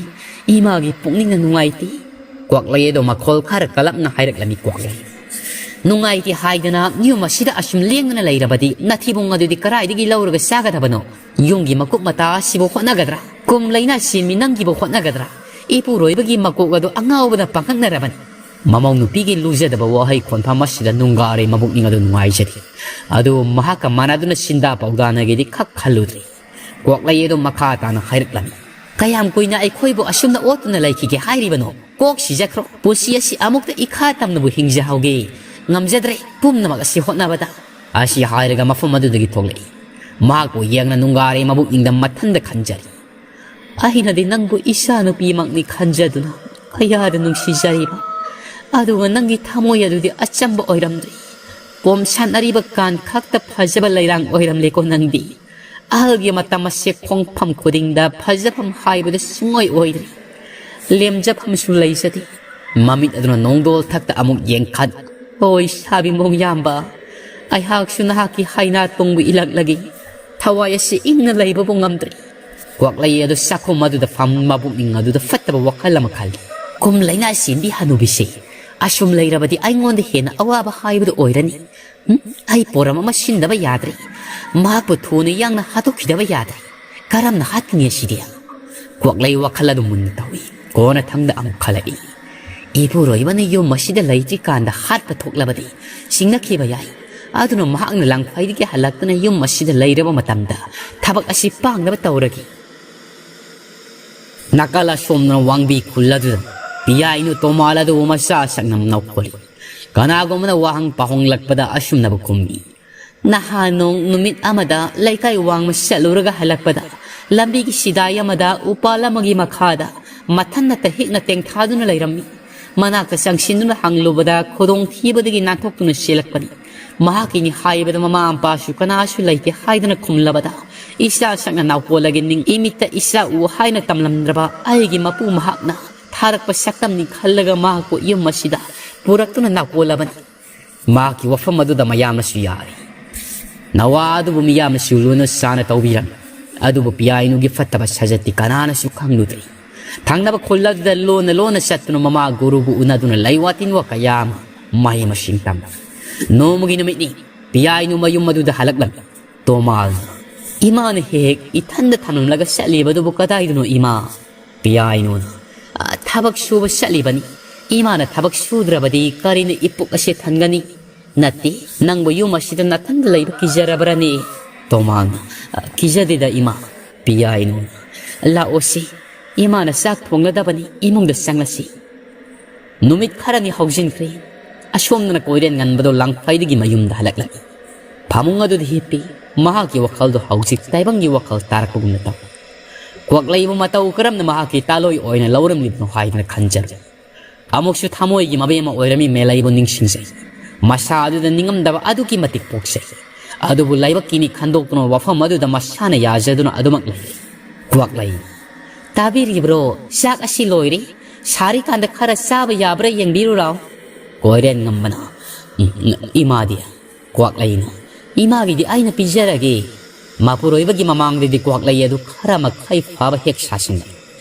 ꯏꯃꯥꯒꯤ ꯄꯨꯛꯅꯤꯡꯅ ꯅꯨꯡꯉꯥꯏꯇꯦ꯫" ꯀ꯭ꯋꯥꯛꯂꯩ ꯑꯗꯣ ꯃꯈꯣꯜ ꯈꯔ ꯀꯜꯂꯞꯅ ꯍꯥꯏꯔꯛꯂꯝꯃꯤ ꯀ꯭ꯋꯥꯛꯂꯩ꯫ "ꯅꯨꯡꯉꯥꯏꯇꯦ ꯍꯥꯏꯗꯅ ꯌꯨꯝ ꯑꯁꯤꯗ ꯑꯁꯨꯝ ꯂꯦꯡꯗꯅ ꯂꯩꯔꯕꯗꯤ ꯅꯊꯤꯕꯣꯡ ꯑꯗꯨꯗꯤ ꯀꯗꯥꯏꯗꯒꯤ ꯂꯧꯔꯒ ꯆꯥꯒꯗꯕꯅꯣ? ꯌꯨꯝꯒꯤ ꯃꯀꯨꯞ ꯃꯇꯥ ꯑꯁꯤꯕꯨ ꯍꯣꯠꯅꯒꯗ꯭ꯔꯥ? ꯀꯨꯝ ꯂꯩꯅ ꯆꯦꯟꯃꯤ ꯅꯪꯒꯤꯕꯨ ꯍꯣꯠꯅꯒꯗ꯭ꯔꯥ? ꯏꯄꯨꯔꯣꯏꯕꯒꯤ ꯃꯀꯣꯛ ꯑꯗꯨ ꯑꯉꯥꯎꯕꯅ ꯄꯥꯡꯈꯛꯅꯔꯕꯅꯤ꯫" ꯃꯃꯧ ꯅꯨꯄꯤꯒꯤ ꯂꯨꯖꯗꯕ ꯋꯥꯍꯩ ꯈꯣꯟꯐꯝ ꯑꯁꯤꯗ ꯅꯨꯡꯒꯥꯔꯩ ꯃꯕꯨꯛꯅꯤꯡ ꯑꯗꯨ ꯅꯨꯡꯉꯥꯏꯖꯗꯦ꯫ ꯑꯗꯨ ꯃꯍꯥꯛꯀ ꯃꯥꯟꯅꯗꯨꯅ ꯁꯤꯟꯗꯥ ꯄꯥꯎꯗꯥꯅꯒꯦꯗꯤ ꯈꯛ ꯈꯜꯂꯨꯗ꯭ꯔꯦ꯫ ꯀ꯭ꯋꯥꯛꯂꯩ ꯑꯗꯨ ꯃꯈꯥ ꯇꯥꯅ ꯍꯥꯏꯔꯛꯂꯝꯃꯤ꯫ "ꯀꯌꯥꯝ ꯀꯨꯏꯅ ꯑꯩꯈꯣꯏꯕꯨ ꯑꯁꯨꯝꯅ ꯑꯣꯠꯇꯨꯅ ꯂꯩꯈꯤꯒꯦ ꯍꯥꯏꯔꯤꯕꯅꯣ? ꯀꯣꯛ ꯁꯤꯖꯈ꯭ꯔꯣ꯫ ꯄꯨꯟꯁꯤ ꯑꯁꯤ ꯑꯃꯨꯛꯇ ꯏꯈꯥ ꯇꯝꯅꯕꯨ ꯍꯤꯡꯖꯍꯧꯒꯦ꯫ ꯉꯝꯖꯗ꯭ꯔꯦ ꯄꯨꯝꯅꯃꯛ ꯑꯁꯤ ꯍꯣꯠꯅꯕꯗ꯫ ꯑꯁꯤ ꯍꯥꯏꯔꯒ ꯃꯐꯝ ꯑꯗꯨꯗꯒꯤ ꯊꯣꯛꯂꯛꯏ꯫ ꯃꯍꯥꯛꯄꯨ ꯌꯦꯡꯅ ꯅꯨꯡꯒꯥꯔꯦ ꯃꯕꯨꯛꯅꯤꯡꯗ ꯃꯊꯟꯗ ꯈꯟꯖꯔꯤ꯫ ꯑꯩꯅꯗꯤ ꯅꯪꯕꯨ ꯏꯆꯥꯅꯨꯄꯤꯃꯛꯅꯤ ꯈꯟꯖꯗꯨꯅ ꯀꯌꯥꯗ ꯅꯨꯡꯁꯤꯖꯔꯤꯕ꯫ ꯑꯗꯨꯒ ꯅꯪꯒꯤ ꯊꯃꯣꯏ ꯑꯗꯨꯗꯤ ꯑꯆꯝꯕ ꯑꯣꯏꯔꯝꯗ꯭ꯔꯦ꯫ ꯄꯣꯝ ꯁꯥꯟꯅꯔꯤꯕ ꯀꯥꯟ ꯈꯛꯇ ꯐꯖꯕ ꯂꯩꯔꯥꯡ ꯑꯣꯏꯔꯝꯂꯦꯀꯣ ꯅꯪꯗꯤ꯫ ꯑꯍꯜꯒꯤ ꯃꯇꯝ ꯑꯁꯦ ꯈꯣꯡꯐꯝ ꯈꯨꯗꯤꯡꯗ ꯐꯖꯐꯝ ꯍꯥꯏꯕꯗꯨ ꯁꯨꯡꯑꯣꯏ ꯑꯣꯏꯗ꯭ꯔꯤ꯫ ꯂꯦꯝꯖꯐꯝꯁꯨ ꯂꯩꯖꯗꯦ꯫ ꯃꯃꯤꯠ ꯑꯗꯨꯅ ꯅꯣꯡꯗꯣꯜ ꯊꯛꯇ ꯑꯃꯨꯛ ꯌꯦꯡꯈꯠ꯫ ꯑꯣꯏ ꯁꯥꯕꯤꯃꯣꯡ ꯌꯥꯝꯕ, ꯑꯩꯍꯥꯛꯁꯨ ꯅꯍꯥꯛꯀꯤ ꯍꯥꯏꯅꯥ ꯇꯣꯡꯕ ꯏꯂꯛꯂꯒꯦ꯫ ꯊꯋꯥꯏ ꯑꯁꯤ ꯏꯪꯅ ꯂꯩꯕꯕꯨ ꯉꯝꯗ꯭ꯔꯦ꯫ ꯀ꯭ꯋꯥꯛꯂꯩ ꯑꯗꯨ ꯆꯥꯛꯈꯨꯝ ꯑꯗꯨꯗ ꯐꯝ ꯃꯕꯨꯛꯅꯤꯡ ꯑꯗꯨꯗ ꯐꯠꯇꯕ ꯋꯥꯈꯜ ꯑꯃ ꯈꯜꯂꯤ꯫ ꯀꯨꯝ ꯂꯩꯅꯥ ꯆꯦꯟꯕꯤ ꯍꯅꯨꯕꯤꯁꯦ ꯑꯁꯨꯝ ꯂꯩꯔꯕꯗꯤ ꯑꯩꯉꯣꯟꯗ ꯍꯦꯟꯅ ꯑꯋꯥꯕ ꯍꯥꯏꯕꯗꯨ ꯑꯣꯏꯔꯅꯤ꯫ ꯎꯝ? ꯑꯩ ꯄꯣꯔꯝ ꯑꯃ ꯁꯤꯟꯗꯕ ꯌꯥꯗ꯭ꯔꯦ꯫ ꯃꯍꯥꯛꯄꯨ ꯊꯨꯅ ꯌꯥꯡꯅ ꯍꯥꯠꯇꯣꯛꯈꯤꯗꯕ ꯌꯥꯗ꯭ꯔꯦ꯫ ꯀꯔꯝꯅ ꯍꯥꯠꯀꯅꯤ ꯑꯁꯤꯗꯤ? ꯀ꯭ꯋꯥꯛꯂꯩ ꯋꯥꯈꯜ ꯑꯗꯨ ꯃꯨꯟꯅ ꯇꯧꯏ꯫ ꯀꯣꯟꯅꯊꯪꯗ ꯑꯃꯨꯛ ꯈꯜꯂꯛꯏ꯫ ꯏꯄꯨꯔꯣꯏꯕꯅ ꯌꯨꯝ ꯑꯁꯤꯗ ꯂꯩꯇ꯭ꯔꯤꯀꯥꯟꯗ ꯍꯥꯠꯄ ꯊꯣꯛꯂꯕꯗꯤ ꯁꯤꯡꯅꯈꯤꯕ ꯌꯥꯏ꯫ ꯑꯗꯨꯅ ꯃꯍꯥꯛꯅ ꯂꯥꯡꯐꯩꯗꯒꯤ ꯍꯜꯂꯛꯇꯨꯅ ꯌꯨꯝ ꯑꯁꯤꯗ ꯂꯩꯔꯕ ꯃꯇꯝꯗ ꯊꯕꯛ ꯑꯁꯤ ꯄꯥꯡꯅꯕ ꯇꯧꯔꯒꯦ꯫ ꯅꯥꯀꯜ ꯑꯁꯣꯝꯗꯅ ꯋꯥꯡꯕꯤ ꯈꯨꯜ ꯑꯗꯨꯗ ꯄꯤꯌꯥꯏꯅꯨ ꯇꯣꯃꯥꯜ ꯑꯗꯨꯕꯨ ꯃꯆꯥ ꯁꯛꯅ ꯅꯧꯈꯣꯜꯂꯤ꯫ ꯀꯅꯥꯒꯨꯝꯕꯅ ꯋꯥꯍꯪ ꯄꯥꯎꯍꯪꯂꯛꯄꯗ ꯑꯁꯨꯝꯅꯕꯨ ꯈꯨꯝꯃꯤ꯫ ꯅꯍꯥꯟ ꯅꯣꯡ ꯅꯨꯃꯤꯠ ꯑꯃꯗ ꯂꯩꯀꯥꯏ ꯋꯥꯡꯃ ꯆꯠꯂꯨꯔꯒ ꯍꯜꯂꯛꯄꯗ ꯂꯝꯕꯤꯒꯤ ꯁꯤꯗꯥꯏ ꯑꯃꯗ ꯎꯄꯥꯜ ꯑꯃꯒꯤ ꯃꯈꯥꯗ ꯃꯊꯟꯅ ꯇꯍꯤꯛꯅ ꯇꯦꯡꯊꯥꯗꯨꯅ ꯂꯩꯔꯝꯃꯤ꯫ ꯃꯅꯥꯛꯇ ꯆꯪꯁꯤꯟꯗꯨꯅ ꯍꯪꯂꯨꯕꯗ ꯈꯨꯗꯣꯡꯊꯤꯕꯗꯒꯤ ꯅꯥꯟꯊꯣꯛꯇꯨꯅ ꯆꯦꯜꯂꯛꯄꯅꯤ꯫ ꯃꯍꯥꯛꯀꯤꯅꯤ ꯍꯥꯏꯕꯗ ꯃꯃꯥ ꯃꯄꯥꯁꯨ ꯀꯅꯥꯁꯨ ꯂꯩꯇꯦ ꯍꯥꯏꯗꯨꯅ ꯈꯨꯝꯂꯕꯗ ꯏꯆꯥ ꯁꯛꯅ ꯅꯥꯎꯀꯣꯜꯂꯒ ꯅꯤꯡ ꯏꯃꯤꯠꯇ ꯏꯆꯥ ꯎ ꯍꯥꯏꯅ ꯇꯝꯂꯝꯗ꯭ꯔꯕ ꯑꯩꯒꯤ ꯃꯄꯨ ꯃꯍꯥꯛꯅ ꯊꯥꯔꯛꯄ ꯁꯛꯇꯝꯅꯤ ꯈꯜꯂꯒ ꯃꯍꯥꯛꯄꯨ ꯌꯨꯝ ꯑꯁꯤꯗ ꯄꯨꯔꯛꯇꯨꯅ ꯅꯥꯎꯀꯣꯜꯂꯕꯅꯤ꯫ ꯃꯍꯥꯛꯀꯤ ꯋꯥꯐꯝ ꯑꯗꯨꯗ ꯃꯌꯥꯝꯅꯁꯨ ꯌꯥꯔꯤ꯫ ꯅꯋꯥ ꯑꯗꯨꯕꯨ ꯃꯤꯌꯥꯝꯅꯁꯨ ꯂꯨꯅ ꯆꯥꯅ ꯇꯧꯕꯤꯔꯝꯃꯤ꯫ ꯑꯗꯨꯕꯨ ꯄꯤꯌꯥꯏꯅꯨꯒꯤ ꯐꯠꯇꯕ ꯁꯥꯖꯠꯇꯤ ꯀꯅꯥꯅꯁꯨ ꯈꯪꯂꯨꯗ꯭ꯔꯤ꯫ ꯊꯪꯅꯕ ꯈꯨꯜ ꯑꯗꯨꯗ ꯂꯣꯟꯅ ꯂꯣꯟꯅ ꯆꯠꯇꯨꯅ ꯃꯃꯥ ꯒꯨꯔꯨꯕꯨ ꯎꯅꯗꯨꯅ ꯂꯩꯋꯥ ꯇꯤꯟꯋꯥ ꯀꯌꯥ ꯑꯃ ꯃꯍꯩ ꯃꯁꯤꯡ ꯇꯝꯂꯝꯃꯤ꯫ ꯅꯣꯡꯃꯒꯤ ꯅꯨꯃꯤꯠꯅꯤ꯫ ꯄꯤꯌꯥꯏꯅꯨ ꯃꯌꯨꯝ ꯑꯗꯨꯗ ꯍꯜꯂꯛꯂꯝꯃꯤ꯫ ꯇꯣꯃꯥꯜꯅ, "ꯏꯃꯥꯅ ꯍꯦꯛ ꯍꯦꯛ ꯏꯊꯟꯗ ꯊꯝꯂꯝꯂꯒ ꯆꯠꯂꯤꯕꯗꯨꯕꯨ ꯀꯗꯥꯏꯗꯅꯣ ꯏꯃꯥ?" ꯄꯤꯌꯥꯏꯅꯨꯅ, "ꯑ, ꯊꯕꯛ ꯁꯨꯕ ꯆꯠꯂꯤꯕꯅꯤ꯫ ꯏꯃꯥꯅ ꯊꯕꯛ ꯁꯨꯗ꯭ꯔꯕꯗꯤ ꯀꯔꯤꯅ ꯏꯄꯨꯛ ꯑꯁꯦ ꯊꯟꯒꯅꯤ? ꯅꯠꯇꯦ, ꯅꯪꯕꯨ ꯌꯨꯝ ꯑꯁꯤꯗ ꯅꯊꯟꯗ ꯂꯩꯕ ꯀꯤꯖꯔꯕ꯭ꯔꯅꯦ?" ꯇꯣꯃꯥꯜꯅ, "ꯑ, ꯀꯤꯖꯗꯦꯗ ꯏꯃꯥ꯫" ꯄꯤꯌꯥꯏꯅꯨꯅ, "ꯂꯥꯛꯑꯣꯁꯤ, ꯏꯃꯥꯅ ꯆꯥꯛ ꯊꯣꯡꯂꯗꯕꯅꯤ, ꯏꯃꯨꯡꯗ ꯆꯪꯂꯁꯤ꯫" ꯅꯨꯃꯤꯠ ꯈꯔꯅꯤ ꯍꯧꯖꯤꯟꯈ꯭ꯔꯦ꯫ ꯑꯁꯣꯝꯗꯅ ꯀꯣꯏꯔꯦꯟ ꯉꯝꯕꯗꯣ ꯂꯥꯡꯐꯩꯗꯒꯤ ꯃꯌꯨꯝꯗ ꯍꯜꯂꯛꯂꯝꯃꯤ꯫ ꯐꯃꯨꯡ ꯑꯗꯨꯗ ꯍꯤꯞꯄꯤ꯫ ꯃꯍꯥꯛꯀꯤ ꯋꯥꯈꯜꯗꯣ ꯍꯧꯖꯤꯛ ꯇꯥꯏꯕꯪꯒꯤ ꯋꯥꯈꯜ ꯇꯥꯔꯛꯄꯒꯨꯝꯅ ꯇꯧꯏ꯫ ꯀ꯭ꯋꯥꯛꯂꯩꯕꯨ ꯃꯇꯧ ꯀꯔꯝꯅ ꯃꯍꯥꯛꯀꯤ ꯇꯥꯂꯣꯏ ꯑꯣꯏꯅ ꯂꯧꯔꯝꯂꯤꯕꯅꯣ ꯍꯥꯏꯗꯅ ꯈꯟꯖꯔꯨꯏ꯫ ꯑꯃꯨꯛꯁꯨ ꯊꯃꯣꯏꯒꯤ ꯃꯕꯦꯝꯃ ꯑꯣꯏꯔꯝꯃꯤ ꯃꯦꯂꯩꯕꯨ ꯅꯤꯡꯁꯤꯡꯖꯩ꯫ ꯃꯁꯥ ꯑꯗꯨꯗ ꯅꯤꯡꯉꯝꯗꯕ ꯑꯗꯨꯛꯀꯤ ꯃꯇꯤꯛ ꯄꯣꯛꯆꯩ꯫ ꯑꯗꯨꯕꯨ ꯂꯥꯏꯕꯛꯀꯤꯅꯤ ꯈꯟꯗꯣꯛꯇꯨꯅ ꯋꯥꯐꯝ ꯑꯗꯨꯗ ꯃꯁꯥꯅ ꯌꯥꯖꯗꯨꯅ ꯑꯗꯨꯃꯛ ꯂꯩ꯫ ꯀ꯭ꯋꯥꯛꯂꯩ꯫ "ꯇꯥꯕꯤꯔꯤꯕ꯭ꯔꯣ? ꯆꯥꯛ ꯑꯁꯤ ꯂꯣꯏꯔꯦ꯫ ꯁꯥꯔꯤꯀꯥꯟꯗ ꯈꯔ ꯆꯥꯕ ꯌꯥꯕ꯭ꯔꯥ ꯌꯦꯡꯕꯤꯔꯨꯔꯣ꯫" ꯀꯣꯏꯔꯦꯟ ꯉꯝꯕꯅ, "ꯎꯝ, ꯏꯃꯥꯗꯤ?" ꯀ꯭ꯋꯥꯛꯂꯩꯅ, "ꯏꯃꯥꯒꯤꯗꯤ ꯑꯩꯅ ꯄꯤꯖꯔꯒꯦ꯫" ꯃꯄꯨꯔꯣꯏꯕꯒꯤ ꯃꯃꯥꯡꯗꯗꯤ ꯀ꯭ꯋꯥꯛꯂꯩ ꯑꯗꯨ ꯈꯔ ꯃꯈꯩ ꯐꯥꯕ ꯍꯦꯛ ꯁꯥꯁꯤꯟꯅꯩ꯫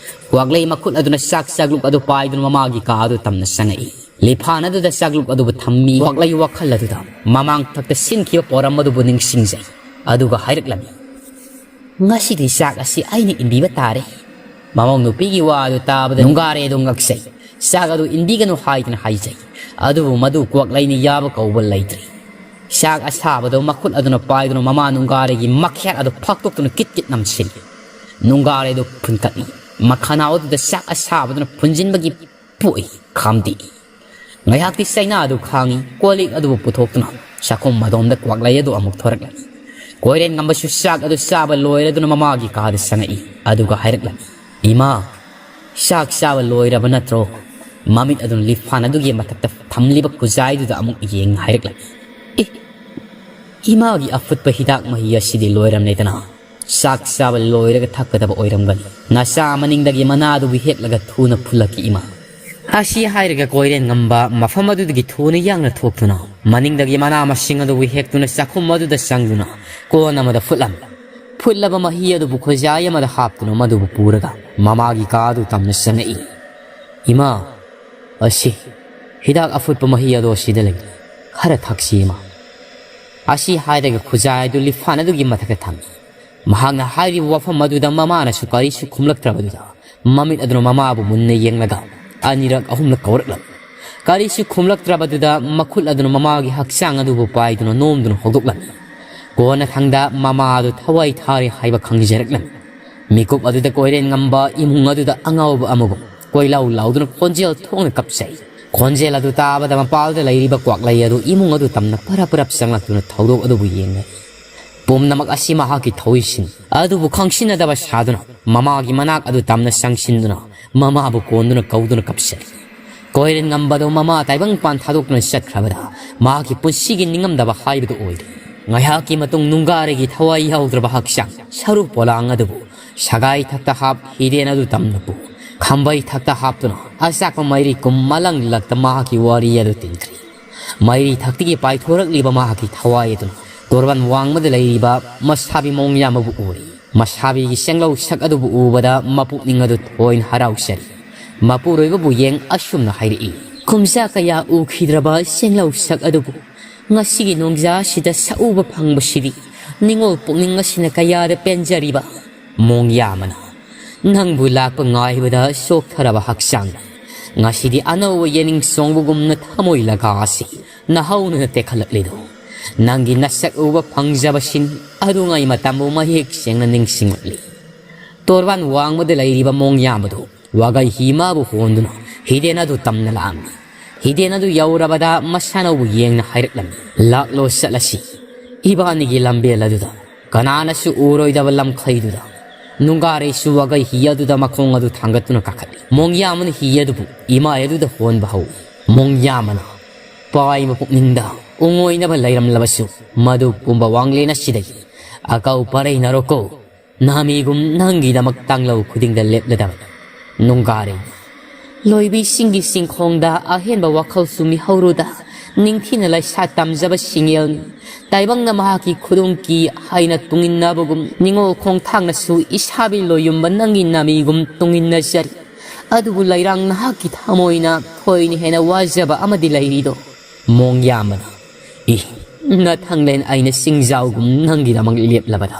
ꯀ꯭ꯋꯥꯛꯂꯩ ꯃꯈꯨꯠ ꯑꯗꯨꯅ ꯆꯥꯛ ꯆꯥꯛꯂꯨꯛ ꯑꯗꯨ ꯄꯥꯏꯗꯨꯅ ꯃꯃꯥꯒꯤ ꯀꯥ ꯑꯗꯨ ꯇꯝꯅ ꯆꯪꯉꯛꯏ꯫ ꯂꯤꯐꯥꯟ ꯑꯗꯨꯗ ꯆꯥꯛꯂꯨꯛ ꯑꯗꯨꯕꯨ ꯊꯝꯃꯤ꯫ ꯀ꯭ꯋꯥꯛꯂꯩ ꯋꯥꯈꯜ ꯑꯗꯨꯗ ꯃꯃꯥꯡ ꯊꯛꯇ ꯁꯤꯟꯈꯤꯕ ꯄꯣꯔꯝ ꯑꯗꯨꯕꯨ ꯅꯤꯡꯁꯤꯡꯖꯩ꯫ ꯑꯗꯨꯒ ꯍꯥꯏꯔꯛꯂꯝꯃꯤ, "ꯉꯁꯤꯗꯤ ꯆꯥꯛ ꯑꯁꯤ ꯑꯩꯅ ꯏꯟꯕꯤꯕ ꯇꯥꯔꯦ꯫" ꯃꯃꯧ ꯅꯨꯄꯤꯒꯤ ꯋꯥ ꯑꯗꯨ ꯇꯥꯕꯗ ꯅꯨꯡꯒꯥꯔꯦ ꯑꯗꯨ ꯉꯛꯆꯩ꯫ ꯆꯥꯛ ꯑꯗꯨ ꯏꯟꯕꯤꯒꯅꯨ ꯍꯥꯏꯗꯨꯅ ꯍꯥꯏꯖꯩ꯫ ꯑꯗꯨꯕꯨ ꯃꯗꯨ ꯀ꯭ꯋꯥꯛꯂꯩꯅ ꯌꯥꯕ ꯀꯧꯕ ꯂꯩꯇ꯭ꯔꯦ꯫ ꯆꯥꯛ ꯑꯁꯥꯕꯗꯨ ꯃꯈꯨꯠ ꯑꯗꯨꯅ ꯄꯥꯏꯗꯨꯅ ꯃꯃꯥ ꯅꯨꯡꯒꯥꯔꯦꯒꯤ ꯃꯈꯌꯥꯠ ꯑꯗꯨ ꯐꯥꯛꯇꯣꯛꯇꯨꯅ ꯀꯤꯠ ꯀꯤꯠ ꯅꯝꯁꯤꯜꯂꯤ꯫ ꯅꯨꯡꯒꯥꯔꯦ ꯑꯗꯨ ꯐꯨꯟꯀꯠꯂꯤ꯫ ꯃꯈꯅꯥꯎ ꯑꯗꯨꯗ ꯆꯥꯛ ꯑꯁꯥꯕꯗꯨꯅ ꯐꯨꯟꯖꯤꯟꯕꯒꯤ ꯄꯣꯛꯏ ꯈꯥꯝꯗꯦꯛꯏ꯫ ꯉꯥꯏꯍꯥꯛꯇꯤ ꯆꯩꯅꯥ ꯑꯗꯨ ꯈꯥꯡꯉꯤ꯫ ꯀꯣꯜ ꯂꯤꯛ ꯑꯗꯨꯕꯨ ꯄꯨꯊꯣꯛꯇꯨꯅ ꯆꯥꯛꯈꯨꯝ ꯑꯗꯣꯝꯗ ꯀ꯭ꯋꯥꯛꯂꯩ ꯑꯗꯨ ꯑꯃꯨꯛ ꯊꯣꯔꯛꯂꯝꯃꯤ꯫ ꯀꯣꯏꯔꯦꯟ ꯉꯝꯕꯁꯨ ꯆꯥꯛ ꯑꯗꯨ ꯆꯥꯕ ꯂꯣꯏꯔꯗꯨꯅ ꯃꯃꯥꯒꯤ ꯀꯥꯗ ꯆꯪꯉꯛꯏ꯫ ꯑꯗꯨꯒ ꯍꯥꯏꯔꯛꯂꯝꯃꯤ, "ꯏꯃꯥ, ꯆꯥꯛ ꯆꯥꯕ ꯂꯣꯏꯔꯕ ꯅꯠꯇ꯭ꯔꯣ?" ꯃꯃꯤꯠ ꯑꯗꯨꯅ ꯂꯤꯐꯥꯟ ꯑꯗꯨꯒꯤ ꯃꯊꯛꯇ ꯊꯝꯂꯤꯕ ꯈꯨꯖꯥꯏꯗꯨꯗ ꯑꯃꯨꯛ ꯌꯦꯡ ꯍꯥꯏꯔꯛꯂꯝꯃꯤ, "ꯑꯦ, ꯏꯃꯥꯒꯤ ꯑꯐꯨꯠꯄ ꯍꯤꯗꯥꯛ ꯃꯍꯤ ꯑꯁꯤꯗꯤ ꯂꯣꯏꯔꯝꯂꯦꯗꯅ꯫ ꯆꯥꯛ ꯆꯥꯕ ꯂꯣꯏꯔꯒ ꯊꯛꯀꯗꯕ ꯑꯣꯏꯔꯝꯒꯅꯤ꯫ ꯅꯆꯥ ꯃꯅꯤꯡꯗꯒꯤ ꯃꯅꯥ ꯑꯗꯨꯕꯨ ꯍꯦꯛꯂꯒ ꯊꯨꯅ ꯐꯨꯜꯂꯛꯈꯤ ꯏꯃꯥ꯫" ꯑꯁꯤ ꯍꯥꯏꯔꯒ ꯀꯣꯏꯔꯦꯟ ꯉꯝꯕ ꯃꯐꯝ ꯑꯗꯨꯗꯒꯤ ꯊꯨꯅ ꯌꯥꯡꯅ ꯊꯣꯛꯇꯨꯅ ꯃꯅꯤꯡꯗꯒꯤ ꯃꯅꯥ ꯃꯁꯤꯡ ꯑꯗꯨꯕꯨ ꯍꯦꯛꯇꯨꯅ ꯆꯥꯛꯈꯨꯝ ꯑꯗꯨꯗ ꯆꯪꯗꯨꯅ ꯀꯣꯟ ꯑꯃꯗ ꯐꯨꯠꯂꯝꯃꯤ꯫ ꯐꯨꯠꯂꯕ ꯃꯍꯤ ꯑꯗꯨꯕꯨ ꯈꯨꯖꯥꯏ ꯑꯃꯗ ꯍꯥꯞꯇꯨꯅ ꯃꯗꯨꯕꯨ ꯄꯨꯔꯒ ꯃꯃꯥꯒꯤ ꯀꯥ ꯑꯗꯨ ꯇꯝꯅ ꯆꯪꯉꯛꯏ꯫ "ꯏꯃꯥ, ꯑꯁꯤ ꯍꯤꯗꯥꯛ ꯑꯐꯨꯠꯄ ꯃꯍꯤ ꯑꯗꯣ ꯑꯁꯤꯗ ꯂꯩ꯫ ꯈꯔ ꯊꯛꯁꯤ ꯏꯃꯥ꯫" ꯑꯁꯤ ꯍꯥꯏꯔꯒ ꯈꯨꯖꯥꯏ ꯑꯗꯨ ꯂꯤꯐꯥꯟ ꯑꯗꯨꯒꯤ ꯃꯊꯛꯇ ꯊꯝꯃꯤ꯫ ꯃꯍꯥꯛꯅ ꯍꯥꯏꯔꯤꯕ ꯋꯥꯐꯝ ꯑꯗꯨꯗ ꯃꯃꯥꯅꯁꯨ ꯀꯔꯤꯁꯨ ꯈꯨꯝꯂꯛꯇ꯭ꯔꯕꯗꯨꯗ ꯃꯃꯤꯠ ꯑꯗꯨꯅ ꯃꯃꯥꯕꯨ ꯃꯨꯟꯅ ꯌꯦꯡꯂꯒ ꯑꯅꯤꯔꯛ ꯑꯍꯨꯝꯂꯛ ꯀꯧꯔꯛꯂꯝꯃꯤ꯫ ꯀꯔꯤꯁꯨ ꯈꯨꯝꯂꯛꯇ꯭ꯔꯕꯗꯨꯗ ꯃꯈꯨꯠ ꯑꯗꯨꯅ ꯃꯃꯥꯒꯤ ꯍꯛꯆꯥꯡ ꯑꯗꯨꯕꯨ ꯄꯥꯏꯗꯨꯅ ꯅꯣꯝꯗꯨꯅ ꯍꯧꯗꯣꯛꯂꯝꯃꯤ꯫ ꯀꯣꯟꯅ ꯊꯪꯗ ꯃꯃꯥ ꯑꯗꯨ ꯊꯋꯥꯏ ꯊꯥꯔꯦ ꯍꯥꯏꯕ ꯈꯪꯖꯔꯛꯂꯝꯃꯤ꯫ ꯃꯤꯀꯨꯞ ꯑꯗꯨꯗ ꯀꯣꯏꯔꯦꯟ ꯉꯝꯕ ꯏꯃꯨꯡ ꯑꯗꯨꯗ ꯑꯉꯥꯎꯕ ꯑꯃꯒꯨꯝ ꯀꯣꯏꯂꯥꯎ ꯂꯥꯎꯗꯨꯅ ꯈꯣꯟꯖꯦꯜ ꯊꯣꯛꯅ ꯀꯞꯆꯩ꯫ ꯈꯣꯟꯖꯦꯜ ꯑꯗꯨ ꯇꯥꯕꯗ ꯃꯄꯥꯜꯗ ꯂꯩꯔꯤꯕ ꯀ꯭ꯋꯥꯛꯂꯩ ꯑꯗꯨ ꯏꯃꯨꯡ ꯑꯗꯨ ꯇꯝꯅ ꯄꯔꯞ ꯄꯔꯞ ꯆꯪꯂꯛꯇꯨꯅ ꯊꯧꯗꯣꯛ ꯑꯗꯨꯕꯨ ꯌꯦꯡꯂꯛꯏ꯫ ꯄꯨꯝꯅꯃꯛ ꯑꯁꯤ ꯃꯍꯥꯛꯀꯤ ꯊꯧꯏꯁꯤꯡ ꯑꯗꯨꯕꯨ ꯈꯪꯁꯤꯟꯅꯗꯕ ꯁꯥꯗꯨꯅ ꯃꯃꯥꯒꯤ ꯃꯅꯥꯛ ꯑꯗꯨ ꯇꯝꯅ ꯆꯪꯁꯤꯟꯗꯨꯅ ꯃꯃꯥꯕꯨ ꯀꯣꯟꯗꯨꯅ ꯀꯧꯗꯨꯅ ꯀꯞꯁꯤꯜꯂꯤ꯫ ꯀꯣꯏꯔꯦꯟ ꯉꯝꯕꯗꯨ ꯃꯃꯥ ꯇꯥꯏꯕꯪꯄꯥꯟ ꯊꯥꯗꯣꯛꯇꯨꯅ ꯆꯠꯈ꯭ꯔꯕꯗ ꯃꯍꯥꯛꯀꯤ ꯄꯨꯟꯁꯤꯒꯤ ꯅꯤꯡꯉꯝꯗꯕ ꯍꯥꯏꯕꯗꯨ ꯑꯣꯏꯔꯦ꯫ ꯉꯥꯏꯍꯥꯛꯀꯤ ꯃꯇꯨꯡ ꯅꯨꯡꯒꯥꯔꯩꯒꯤ ꯊꯋꯥꯏ ꯌꯥꯎꯗ꯭ꯔꯕ ꯍꯛꯆꯥꯡ ꯁꯔꯨ ꯄꯣꯂꯥꯡ ꯑꯗꯨꯕꯨ ꯁꯒꯥꯏ ꯊꯛꯇ ꯍꯥꯞ ꯍꯤꯗꯦꯟ ꯑꯗꯨ ꯇꯝꯅ ꯄꯨ ꯈꯝꯕꯩ ꯊꯛꯇ ꯍꯥꯞꯇꯨꯅ ꯑꯆꯥꯛꯄ ꯃꯩꯔꯤ ꯀꯨꯝ ꯃꯂꯪꯂꯛꯇ ꯃꯍꯥꯛꯀꯤ ꯋꯥꯔꯤ ꯑꯗꯨ ꯇꯤꯟꯈ꯭ꯔꯤ꯫ ꯃꯩꯔꯤ ꯊꯛꯇꯒꯤ ꯄꯥꯏꯊꯣꯔꯛꯂꯤꯕ ꯃꯍꯥꯛꯀꯤ ꯊꯋꯥꯏ ꯑꯗꯨꯅ ꯇꯣꯔꯕꯥꯟ ꯋꯥꯡꯃꯗ ꯂꯩꯔꯤꯕ ꯃꯁꯥꯕꯤ ꯃꯣꯡꯌꯥꯝꯕꯕꯨ ꯎꯔꯤ꯫ ꯃꯁꯥꯕꯤꯒꯤ ꯆꯦꯡꯂꯧ ꯁꯛ ꯑꯗꯨꯕꯨ ꯎꯕꯗ ꯃꯄꯨꯛꯅꯤꯡ ꯑꯗꯨ ꯊꯣꯏꯅ ꯍꯔꯥꯎꯖꯔꯤ꯫ ꯃꯄꯨꯔꯣꯏꯕꯕꯨ ꯌꯦꯡ ꯑꯁꯨꯝꯅ ꯍꯥꯏꯔꯛꯏ, "ꯀꯨꯝꯖꯥ ꯀꯌꯥ ꯎꯈꯤꯗ꯭ꯔꯕ ꯆꯦꯡꯂꯧ ꯁꯛ ꯑꯗꯨꯕꯨ ꯉꯁꯤꯒꯤ ꯅꯣꯡꯖꯥ ꯑꯁꯤꯗ ꯁꯛꯎꯕ ꯐꯪꯕꯁꯤꯗꯤ ꯅꯤꯡꯉꯣꯜ ꯄꯨꯛꯅꯤꯡ ꯑꯁꯤꯅ ꯀꯌꯥꯗ ꯄꯦꯟꯖꯔꯤꯕ!" ꯃꯣꯡꯌꯥꯃꯅ, "ꯅꯪꯕꯨ ꯂꯥꯛꯄ ꯉꯥꯏꯕꯗ ꯆꯣꯛꯊꯔꯕ ꯍꯛꯆꯥꯡꯅ ꯉꯁꯤꯗꯤ ꯑꯅꯧꯕ ꯌꯦꯅꯤꯡ ꯆꯣꯡꯕꯒꯨꯝꯅ ꯊꯃꯣꯏ ꯂꯒꯥ ꯑꯁꯤ ꯅꯍꯧꯅꯅ ꯇꯦꯛꯈꯠꯂꯛꯂꯤꯗꯣ꯫ ꯅꯪꯒꯤ ꯅꯁꯛ ꯎꯕ ꯐꯪꯖꯕꯁꯤꯅꯤ꯫ ꯑꯗꯨꯉꯩ ꯃꯇꯝꯕꯨ ꯃꯌꯦꯛ ꯁꯦꯡꯅ ꯅꯤꯡꯁꯤꯡꯂꯛꯂꯤ꯫ ꯇꯣꯔꯕꯥꯟ ꯋꯥꯡꯃꯗ ꯂꯩꯔꯤꯕ ꯃꯣꯡꯌꯥꯝꯕꯗꯨ ꯋꯥꯒꯩ ꯍꯤ ꯃꯥꯕꯨ ꯍꯣꯟꯗꯨꯅ ꯍꯤꯗꯦꯟ ꯑꯗꯨ ꯇꯝꯅ ꯂꯥꯛꯑꯝꯃꯤ꯫ ꯍꯤꯗꯦꯟ ꯑꯗꯨ ꯌꯧꯔꯕꯗ ꯃꯁꯥꯅꯧꯕꯨ ꯌꯦꯡꯅ ꯍꯥꯏꯔꯛꯂꯝꯃꯤ, 'ꯂꯥꯛꯂꯣ ꯆꯠꯂꯁꯤ꯫ ꯏꯕꯥꯅꯤꯒꯤ ꯂꯝꯕꯦꯜ ꯑꯗꯨꯗ ꯀꯅꯥꯅꯁꯨ ꯎꯔꯣꯏꯗꯕ ꯂꯝꯈꯩꯗꯨꯗ.' ꯅꯨꯡꯒꯥꯔꯩꯁꯨ ꯋꯥꯒꯩ ꯍꯤ ꯑꯗꯨꯗ ꯃꯈꯣꯡ ꯑꯗꯨ ꯊꯥꯡꯒꯠꯇꯨꯅ ꯀꯥꯈꯠꯂꯤ꯫ ꯃꯣꯡꯌꯥꯃꯅ ꯍꯤ ꯑꯗꯨꯕꯨ ꯏꯃꯥꯏ ꯑꯗꯨꯗ ꯍꯣꯟꯕ ꯍꯧꯏ꯫ ꯃꯣꯡꯌꯥꯃꯅ ꯄꯥꯏꯕ ꯄꯨꯛꯅꯤꯡꯗ ꯎꯉꯣꯏꯅꯕ ꯂꯩꯔꯝꯂꯕꯁꯨ ꯃꯗꯨꯒꯨꯝꯕ ꯋꯥꯡꯂꯦꯟ ꯑꯁꯤꯗꯒꯤ ꯑꯀꯧ ꯄꯔꯩ ꯅꯔꯣꯀꯣ ꯅꯥꯃꯤꯒꯨꯝ ꯅꯪꯒꯤꯗꯃꯛ ꯇꯥꯡꯂꯧ ꯈꯨꯗꯤꯡꯗ ꯂꯦꯞꯂꯗꯕꯅꯤ꯫ ꯅꯨꯡꯒꯥꯔꯩ, ꯂꯣꯏꯕꯤꯁꯤꯡꯒꯤ ꯆꯤꯡꯈꯣꯡꯗ ꯑꯍꯦꯟꯕ ꯋꯥꯈꯜꯁꯨ ꯃꯤꯍꯧꯔꯨꯗ ꯅꯤꯡꯊꯤꯅ ꯂꯩꯁꯥ ꯇꯝꯖꯕ ꯁꯤꯡꯌꯦꯜꯅꯤ꯫ ꯇꯥꯏꯕꯪꯅ ꯃꯍꯥꯛꯀꯤ ꯈꯨꯗꯣꯡꯀꯤ ꯍꯥꯏꯅ ꯇꯨꯡꯏꯟꯅꯕꯒꯨꯝ ꯅꯤꯡꯉꯣꯜ ꯈꯣꯡꯊꯥꯡꯅꯁꯨ ꯏꯁꯥꯕꯤ ꯂꯣꯏꯌꯨꯝꯕ ꯅꯪꯒꯤ ꯅꯥꯃꯤꯒꯨꯝ ꯇꯨꯡꯏꯟꯅꯖꯔꯤ꯫ ꯑꯗꯨꯕꯨ ꯂꯩꯔꯥꯡ ꯅꯍꯥꯛꯀꯤ ꯊꯃꯣꯏꯅ ꯊꯣꯏꯅ ꯍꯦꯟꯅ ꯋꯥꯖꯕ ꯑꯃꯗꯤ ꯂꯩꯔꯤꯗꯣ꯫ ꯃꯣꯡꯌꯥꯝꯕꯅ, ꯏ, ꯅꯊꯪꯂꯦꯟ ꯑꯩꯅ ꯆꯤꯡꯖꯥꯎꯒꯨꯝ ꯅꯪꯒꯤꯗꯃꯛ ꯂꯦꯞꯂꯕꯗ,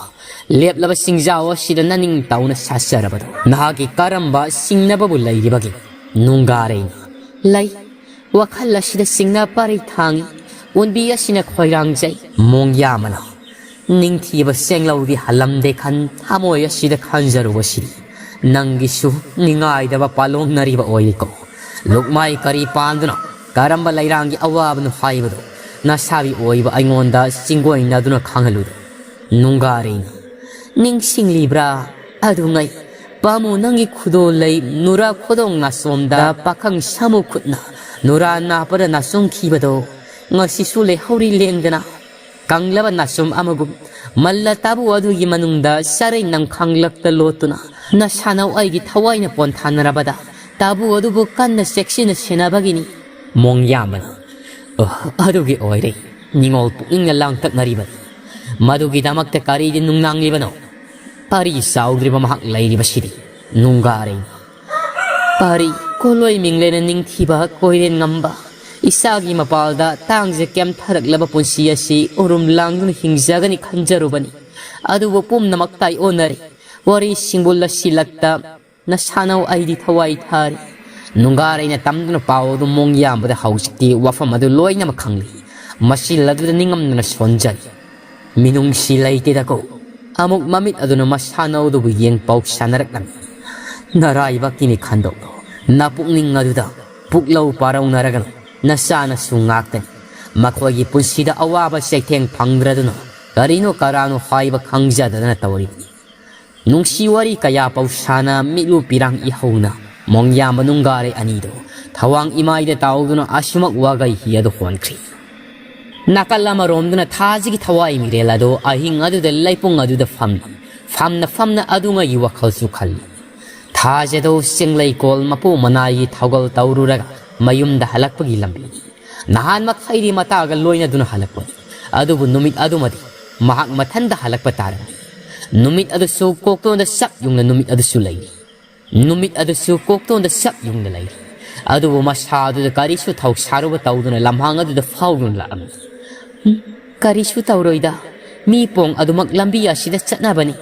ꯂꯦꯞꯂꯕ ꯆꯤꯡꯖꯥꯎ ꯑꯁꯤꯗ ꯅꯅꯤꯡ ꯇꯧꯅ ꯁꯥꯠꯆꯔꯕꯗꯣ꯫ ꯅꯍꯥꯛꯀꯤ ꯀꯔꯝꯕ ꯆꯤꯡꯅꯕꯕꯨ ꯂꯩꯔꯤꯕꯒꯦ? ꯅꯨꯡꯒꯥꯔꯩꯅ, ꯂꯩ꯫ ꯋꯥꯈꯜ ꯑꯁꯤꯗ ꯆꯤꯡꯅ ꯄꯔꯩ ꯊꯥꯡꯏ꯫ ꯎꯟꯕꯤ ꯑꯁꯤꯅ ꯈꯣꯏꯔꯥꯡꯖꯩ꯫ ꯃꯣꯡꯌꯥꯃꯅ, ꯅꯤꯡꯊꯤꯕ ꯆꯦꯡꯂꯧꯗꯤ ꯍꯜꯂꯝꯗꯦ ꯈꯟ ꯊꯃꯣꯏ ꯑꯁꯤꯗ ꯈꯟꯖꯔꯨꯕꯁꯤꯗꯤ ꯅꯪꯒꯤꯁꯨ ꯅꯤꯡꯉꯥꯏꯗꯕ ꯄꯥꯂꯣꯡꯅꯔꯤꯕ ꯑꯣꯏꯔꯤꯀꯣ꯫ ꯂꯨꯛꯃꯥꯏ ꯀꯔꯤ ꯄꯥꯟꯗꯨꯅ ꯀꯔꯝꯕ ꯂꯩꯔꯥꯡꯒꯤ ꯑꯋꯥꯕꯅꯣ ꯍꯥꯏꯕꯗꯨ ꯅꯁꯥꯕꯤ ꯑꯣꯏꯕ ꯑꯩꯉꯣꯟꯗ ꯆꯤꯡꯒꯣꯏꯅꯗꯨꯅ ꯈꯪꯍꯜꯂꯨꯗ꯫ ꯅꯨꯡꯒꯥꯔꯩꯅ, ꯅꯤꯡꯁꯤꯡꯂꯤꯕ꯭ꯔꯥ? ꯑꯗꯨꯉꯩ ꯄꯥꯃꯨ ꯅꯪꯒꯤ ꯈꯨꯗꯣꯜ ꯂꯩ ꯅꯨꯔꯥ ꯈꯨꯗꯣꯡ ꯅꯥꯆꯣꯝꯗ ꯄꯥꯈꯪ ꯁꯥꯃꯨ ꯈꯨꯠꯅ ꯅꯨꯔꯥ ꯅꯥꯄꯗ ꯅꯥꯆꯣꯝꯈꯤꯕꯗꯣ ꯉꯁꯤꯁꯨ ꯂꯩꯍꯧꯔꯤ ꯂꯦꯡꯗꯅ꯫ ꯀꯪꯂꯕ ꯅꯥꯆꯣꯝ ꯑꯃꯒꯨꯝ ꯃꯜꯂ ꯇꯥꯕꯨ ꯑꯗꯨꯒꯤ ꯃꯅꯨꯡꯗ ꯆꯔꯩ ꯅꯝꯈꯥꯡꯂꯛꯇ ꯂꯣꯠꯇꯨꯅ ꯅꯁꯥꯅꯧ ꯑꯩꯒꯤ ꯊꯋꯥꯏꯅ ꯄꯣꯟꯊꯥꯅꯔꯕꯗ ꯇꯥꯕꯨ ꯑꯗꯨꯕꯨ ꯀꯟꯅ ꯆꯦꯛꯁꯤꯟꯅ ꯁꯦꯟꯅꯕꯒꯤꯅꯤ꯫ ꯃꯣꯡꯌꯥꯝꯕꯅ, ꯑꯣ, ꯑꯗꯨꯒꯤ ꯑꯣꯏꯔꯦ ꯅꯤꯉꯣꯜ ꯄꯨꯛꯅꯤꯡꯅ ꯂꯥꯡꯇꯛꯅꯔꯤꯕꯅꯤ꯫ ꯃꯗꯨꯒꯤꯗꯃꯛꯇ ꯀꯔꯤꯗꯤ ꯅꯨꯡꯅꯥꯡꯂꯤꯕꯅꯣ? ꯄꯥꯔꯤ ꯆꯥꯎꯗ꯭ꯔꯤꯕ ꯃꯍꯥꯛ ꯂꯩꯔꯤꯕꯁꯤꯗꯤ꯫ ꯅꯨꯡꯒꯥꯔꯩꯅ, ꯄꯥꯔꯤ ꯀꯣꯂꯣꯏ ꯃꯤꯡꯂꯦꯅ ꯅꯤꯡꯊꯤꯕ ꯀꯣꯏꯔꯦꯟ ꯉꯝꯕ ꯏꯆꯥꯒꯤ ꯃꯄꯥꯜꯗ ꯇꯥꯡꯖ ꯀꯦꯝꯊꯔꯛꯂꯕ ꯄꯨꯟꯁꯤ ꯑꯁꯤ ꯎꯔꯨꯝ ꯂꯥꯡꯗꯨꯅ ꯍꯤꯡꯖꯒꯅꯤ ꯈꯟꯖꯔꯨꯕꯅꯤ꯫ ꯑꯗꯨꯕꯨ ꯄꯨꯝꯅꯃꯛ ꯇꯥꯏꯑꯣꯟꯅꯔꯦ꯫ ꯋꯥꯔꯤꯁꯤꯡꯕꯨ ꯂꯣꯏꯁꯤꯜꯂꯛꯇ ꯅꯁꯥꯅꯧ ꯑꯩꯗꯤ ꯊꯋꯥꯏ ꯊꯥꯔꯤ꯫ ꯅꯨꯡꯒꯥꯔꯩꯅ ꯇꯝꯗꯨꯅ ꯄꯥꯎ ꯑꯗꯨ ꯃꯣꯡꯌꯥꯝꯕꯗ ꯍꯧꯖꯤꯛꯇꯤ ꯋꯥꯐꯝ ꯑꯗꯨ ꯂꯣꯏꯅꯃꯛ ꯈꯪꯂꯤ꯫ ꯃꯁꯤꯜ ꯑꯗꯨꯗ ꯅꯤꯡꯉꯝꯗꯅ ꯁꯣꯟꯖꯔꯤ꯫ ꯃꯤꯅꯨꯡꯁꯤ ꯂꯩꯇꯦꯗꯀꯣ꯫ ꯑꯃꯨꯛ ꯃꯃꯤꯠ ꯑꯗꯨꯅ ꯃꯁꯥꯅꯧ ꯑꯗꯨꯕꯨ ꯌꯦꯡ ꯄꯥꯎ ꯁꯥꯟꯅꯔꯛꯂꯝꯃꯤ꯫ ꯅꯔꯥꯏꯕꯛꯀꯤꯅꯤ ꯈꯟꯗꯣꯛꯂꯣ꯫ ꯅꯄꯨꯛꯅꯤꯡ ꯑꯗꯨꯗ ꯄꯨꯛꯂꯧ ꯄꯥꯔꯧꯅꯔꯒꯅꯨ꯫ ꯅꯆꯥꯅꯁꯨ ꯉꯥꯛꯇꯅꯤ꯫ ꯃꯈꯣꯏꯒꯤ ꯄꯨꯟꯁꯤꯗ ꯑꯋꯥꯕ ꯆꯩꯊꯦꯡ ꯐꯪꯗ꯭ꯔꯗꯨꯅ ꯀꯔꯤꯅꯣ ꯀꯔꯥꯅꯣ ꯍꯥꯏꯕ ꯈꯪꯖꯗꯗꯅ ꯇꯧꯔꯤꯕꯅꯤ꯫ ꯅꯨꯡꯁꯤ ꯋꯥꯔꯤ ꯀꯌꯥ ꯄꯥꯎꯁꯥꯅ ꯃꯤꯠꯂꯨ ꯄꯤꯔꯥꯡ ꯏꯍꯧꯅ ꯃꯣꯡꯌꯥꯝꯕ ꯅꯨꯡꯒꯥꯔꯩ ꯑꯅꯤꯗꯨ ꯊꯋꯥꯡ ꯏꯃꯥꯏꯗ ꯇꯥꯎꯗꯨꯅ ꯑꯁꯨꯃꯛ ꯋꯥꯒꯩ ꯍꯤ ꯑꯗꯨ ꯍꯣꯟꯈ꯭ꯔꯤ꯫ ꯅꯥꯀꯜ ꯑꯃꯔꯣꯝꯗꯅ ꯊꯥꯖꯒꯤ ꯊꯋꯥꯏ ꯃꯤꯔꯦꯜ ꯑꯗꯨ ꯑꯍꯤꯡ ꯑꯗꯨꯗ ꯂꯩꯄꯨꯡ ꯑꯗꯨꯗ ꯐꯝꯂꯤ꯫ ꯐꯝꯅ ꯐꯝꯅ ꯑꯗꯨꯉꯩꯒꯤ ꯋꯥꯈꯜꯁꯨ ꯈꯜꯂꯤ꯫ ꯊꯥꯖꯗꯣ ꯆꯤꯡꯂꯩꯀꯣꯜ ꯃꯄꯨ ꯃꯅꯥꯏꯒꯤ ꯊꯧꯒꯜ ꯇꯧꯔꯨꯔꯒ ꯃꯌꯨꯝꯗ ꯍꯜꯂꯛꯄꯒꯤ ꯂꯝꯕꯤꯅꯤ꯫ ꯅꯍꯥꯟꯃꯛ ꯈꯩꯔꯤ ꯃꯇꯥꯒ ꯂꯣꯏꯅꯗꯨꯅ ꯍꯜꯂꯛꯄꯅꯤ꯫ ꯑꯗꯨꯕꯨ ꯅꯨꯃꯤꯠ ꯑꯗꯨꯃꯗꯤ ꯃꯍꯥꯛ ꯃꯊꯟꯗ ꯍꯜꯂꯛꯄ ꯇꯥꯔꯝꯃꯤ꯫ ꯅꯨꯃꯤꯠ ꯑꯗꯨꯁꯨ ꯀꯣꯛꯇꯣꯟꯗ ꯆꯞ ꯌꯨꯡꯅ ꯅꯨꯃꯤꯠ ꯑꯗꯨꯁꯨ ꯂꯩꯔꯤ꯫ ꯅꯨꯃꯤꯠ ꯑꯗꯨꯁꯨ ꯀꯣꯛꯇꯣꯟꯗ ꯆꯞ ꯌꯨꯡꯅ ꯂꯩꯔꯤ꯫ ꯑꯗꯨꯕꯨ ꯃꯁꯥ ꯑꯗꯨꯗ ꯀꯔꯤꯁꯨ ꯊꯧꯁꯥꯔꯨꯕ ꯇꯧꯗꯨꯅ ꯂꯝꯍꯥꯡ ꯑꯗꯨꯗ ꯐꯥꯎꯗꯨꯅ ꯂꯥꯛꯑꯝꯃꯤ꯫ "ꯎꯝ, ꯀꯔꯤꯁꯨ ꯇꯧꯔꯣꯏꯗ꯫ ꯃꯤ ꯄꯣꯡ ꯑꯗꯨꯃꯛ ꯂꯝꯕꯤ ꯑꯁꯤꯗ ꯆꯠꯅꯕꯅꯤ꯫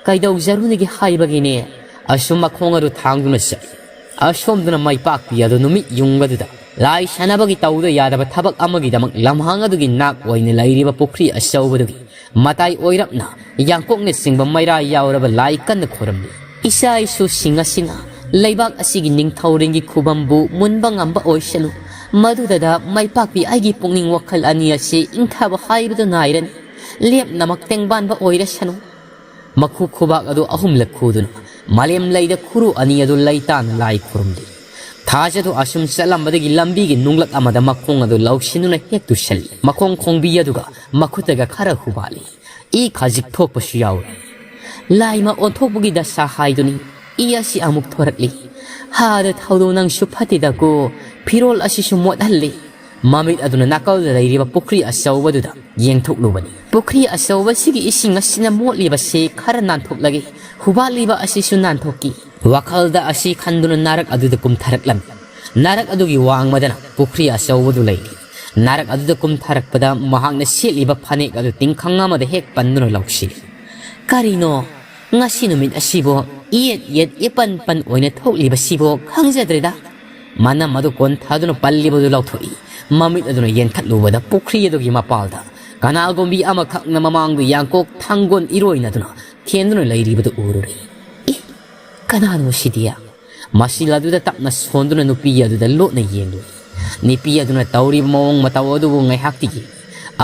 ꯀꯩꯗꯧꯖꯔꯨꯅꯤꯒꯦ ꯍꯥꯏꯕꯒꯤꯅꯦ?" ꯑꯁꯨꯝ ꯃꯈꯣꯡ ꯑꯗꯨ ꯊꯥꯡꯗꯨꯅ ꯆꯠꯂꯤ꯫ ꯑꯁꯣꯝꯗꯅ ꯃꯩꯄꯥꯛꯄꯤ ꯑꯗꯨ ꯅꯨꯃꯤꯠ ꯌꯨꯡꯕꯗꯨꯗ ꯂꯥꯏ ꯁꯥꯟꯅꯕꯒꯤ ꯇꯧꯗ ꯌꯥꯗꯕ ꯊꯕꯛ ꯑꯃꯒꯤꯗꯃꯛ ꯂꯝꯍꯥꯡ ꯑꯗꯨꯒꯤ ꯅꯥꯛ ꯑꯣꯏꯅ ꯂꯩꯔꯤꯕ ꯄꯨꯈ꯭ꯔꯤ ꯑꯆꯧꯕꯗꯨꯒꯤ ꯃꯇꯥꯏ ꯑꯣꯏꯔꯞꯅ ꯌꯥꯡꯀꯣꯛꯅꯆꯤꯡꯕ ꯃꯩꯔꯥ ꯌꯥꯎꯔꯕ ꯂꯥꯏ ꯀꯟꯅ ꯈꯣꯏꯔꯝꯂꯤ꯫ ꯏꯆꯥ ꯏꯁꯨꯁꯤꯡ ꯑꯁꯤꯅ ꯂꯩꯕꯥꯛ ꯑꯁꯤꯒꯤ ꯅꯤꯡꯊꯧꯔꯦꯜꯒꯤ ꯈꯨꯕꯝꯕꯨ ꯃꯨꯟꯕ ꯉꯝꯕ ꯑꯣꯏꯁꯅꯨ꯫ ꯃꯗꯨꯗꯗ ꯃꯥꯏꯄꯥꯛꯄꯤ ꯑꯩꯒꯤ ꯄꯨꯛꯅꯤꯡ ꯋꯥꯈꯜ ꯑꯅꯤ ꯑꯁꯤ ꯏꯪꯊꯕ ꯍꯥꯏꯕꯗꯨ ꯅꯥꯏꯔꯅꯤ꯫ ꯂꯦꯞꯅꯃꯛ ꯇꯦꯡꯕꯥꯟꯕ ꯑꯣꯏꯔꯁꯅꯨ꯫ ꯃꯈꯨ ꯈꯨꯕꯥꯛ ꯑꯗꯨ ꯑꯍꯨꯝꯂꯛ ꯈꯨꯗꯨꯅ ꯃꯥꯂꯦꯝ ꯂꯩꯗ ꯈꯨꯔꯨ ꯑꯅꯤ ꯑꯗꯨ ꯂꯩꯇꯥꯅ ꯂꯥꯏ ꯈꯨꯔꯨꯝꯂꯤ꯫ ꯊꯥꯖꯗꯨ ꯑꯁꯨꯝ ꯆꯠꯂꯝꯕꯗꯒꯤ ꯂꯝꯕꯤꯒꯤ ꯅꯨꯡꯂꯛ ꯑꯃꯗ ꯃꯈꯣꯡ ꯑꯗꯨ ꯂꯧꯁꯤꯟꯗꯨꯅ ꯍꯦꯛ ꯇꯨꯁꯜꯂꯤ꯫ ꯃꯈꯣꯡ ꯈꯣꯡꯕꯤ ꯑꯗꯨꯒ ꯃꯈꯨꯠꯇꯒ ꯈꯔ ꯍꯨꯕꯥꯠꯂꯤ꯫ ꯏ ꯈꯖꯤꯛ ꯊꯣꯛꯄꯁꯨ ꯌꯥꯎꯔꯤ꯫ ꯂꯥꯏꯃ ꯑꯣꯟꯊꯣꯛꯄꯒꯤ ꯗꯁꯥ ꯍꯥꯏꯗꯨꯅꯤ꯫ ꯏ ꯑꯁꯤ ꯑꯃꯨꯛ ꯊꯣꯔꯛꯂꯤ꯫ ꯍꯥꯗ ꯊꯧꯗꯣ, ꯅꯪꯁꯨ ꯐꯠꯇꯦꯗꯀꯣ꯫ ꯐꯤꯔꯣꯜ ꯑꯁꯤꯁꯨ ꯃꯣꯠꯍꯜꯂꯤ꯫ ꯃꯃꯤꯠ ꯑꯗꯨꯅ ꯅꯥꯀꯜꯗ ꯂꯩꯔꯤꯕ ꯄꯨꯈ꯭ꯔꯤ ꯑꯆꯧꯕꯗꯨꯗ ꯌꯦꯡꯊꯣꯛꯂꯨꯕꯅꯤ꯫ ꯄꯨꯈ꯭ꯔꯤ ꯑꯆꯧꯕꯁꯤꯒꯤ ꯏꯁꯤꯡ ꯑꯁꯤꯅ ꯃꯣꯠꯂꯤꯕꯁꯤ ꯈꯔ ꯅꯥꯟꯊꯣꯛꯂꯒꯦ, ꯍꯨꯕꯥꯠꯂꯤꯕ ꯑꯁꯤꯁꯨ ꯅꯥꯟꯊꯣꯛꯀꯤ꯫ ꯋꯥꯈꯜꯗ ꯑꯁꯤ ꯈꯟꯗꯨꯅ ꯅꯥꯔꯛ ꯑꯗꯨꯗ ꯀꯨꯝꯊꯔꯛꯂꯝꯃꯤ꯫ ꯅꯥꯔꯛ ꯑꯗꯨꯒꯤ ꯋꯥꯡꯃꯗꯅ ꯄꯨꯈ꯭ꯔꯤ ꯑꯆꯧꯕꯗꯨ ꯂꯩꯔꯤ꯫ ꯅꯥꯔꯛ ꯑꯗꯨꯗ ꯀꯨꯝꯊꯔꯛꯄꯗ ꯃꯍꯥꯛꯅ ꯁꯦꯠꯂꯤꯕ ꯐꯅꯦꯛ ꯑꯗꯨ ꯇꯤꯡꯈꯪ ꯑꯃꯗ ꯍꯦꯛ ꯄꯟꯗꯨꯅ ꯂꯧꯁꯤꯜꯂꯤ꯫ ꯀꯔꯤꯅꯣ? ꯉꯁꯤ ꯅꯨꯃꯤꯠ ꯑꯁꯤꯕꯨ ꯏꯌꯦꯠ ꯏꯌꯦꯠ ꯏꯄꯟ ꯄꯟ ꯑꯣꯏꯅ ꯊꯣꯛꯂꯤꯕꯁꯤꯕꯨ ꯈꯪꯖꯗ꯭ꯔꯦꯗ꯫ ꯃꯅꯝ ꯑꯗꯨ ꯀꯣꯟꯊꯗꯨꯅ ꯄꯜꯂꯤꯕꯗꯨ ꯂꯧꯊꯣꯛꯏ꯫ ꯃꯃꯤꯠ ꯑꯗꯨꯅ ꯌꯦꯡꯊꯠꯂꯨꯕꯗ ꯄꯨꯈ꯭ꯔꯤ ꯑꯗꯨꯒꯤ ꯃꯄꯥꯜꯗ ꯀꯅꯥꯒꯨꯝꯕꯤ ꯑꯃꯈꯛꯅ ꯃꯃꯥꯡꯗ ꯌꯥꯡꯀꯣꯛ ꯊꯥꯡꯒꯣꯟ ꯏꯔꯣꯏꯅꯗꯨꯅ ꯊꯦꯟꯗꯨꯅ ꯂꯩꯔꯤꯕꯗꯨ ꯎꯔꯨꯔꯦ꯫ "ꯑꯦ, ꯀꯅꯥꯅꯣ ꯁꯤꯗꯤ?" ꯃꯁꯤꯜ ꯑꯗꯨꯗ ꯇꯞꯅ ꯁꯣꯟꯗꯨꯅ ꯅꯨꯄꯤ ꯑꯗꯨꯗ ꯂꯣꯠꯅ ꯌꯦꯡꯂꯨꯏ꯫ ꯅꯨꯄꯤ ꯑꯗꯨꯅ ꯇꯧꯔꯤꯕ ꯃꯑꯣꯡ ꯃꯇꯧ ꯑꯗꯨꯕꯨ ꯉꯥꯏꯍꯥꯛꯇꯤ ꯌꯦꯡꯂꯤ꯫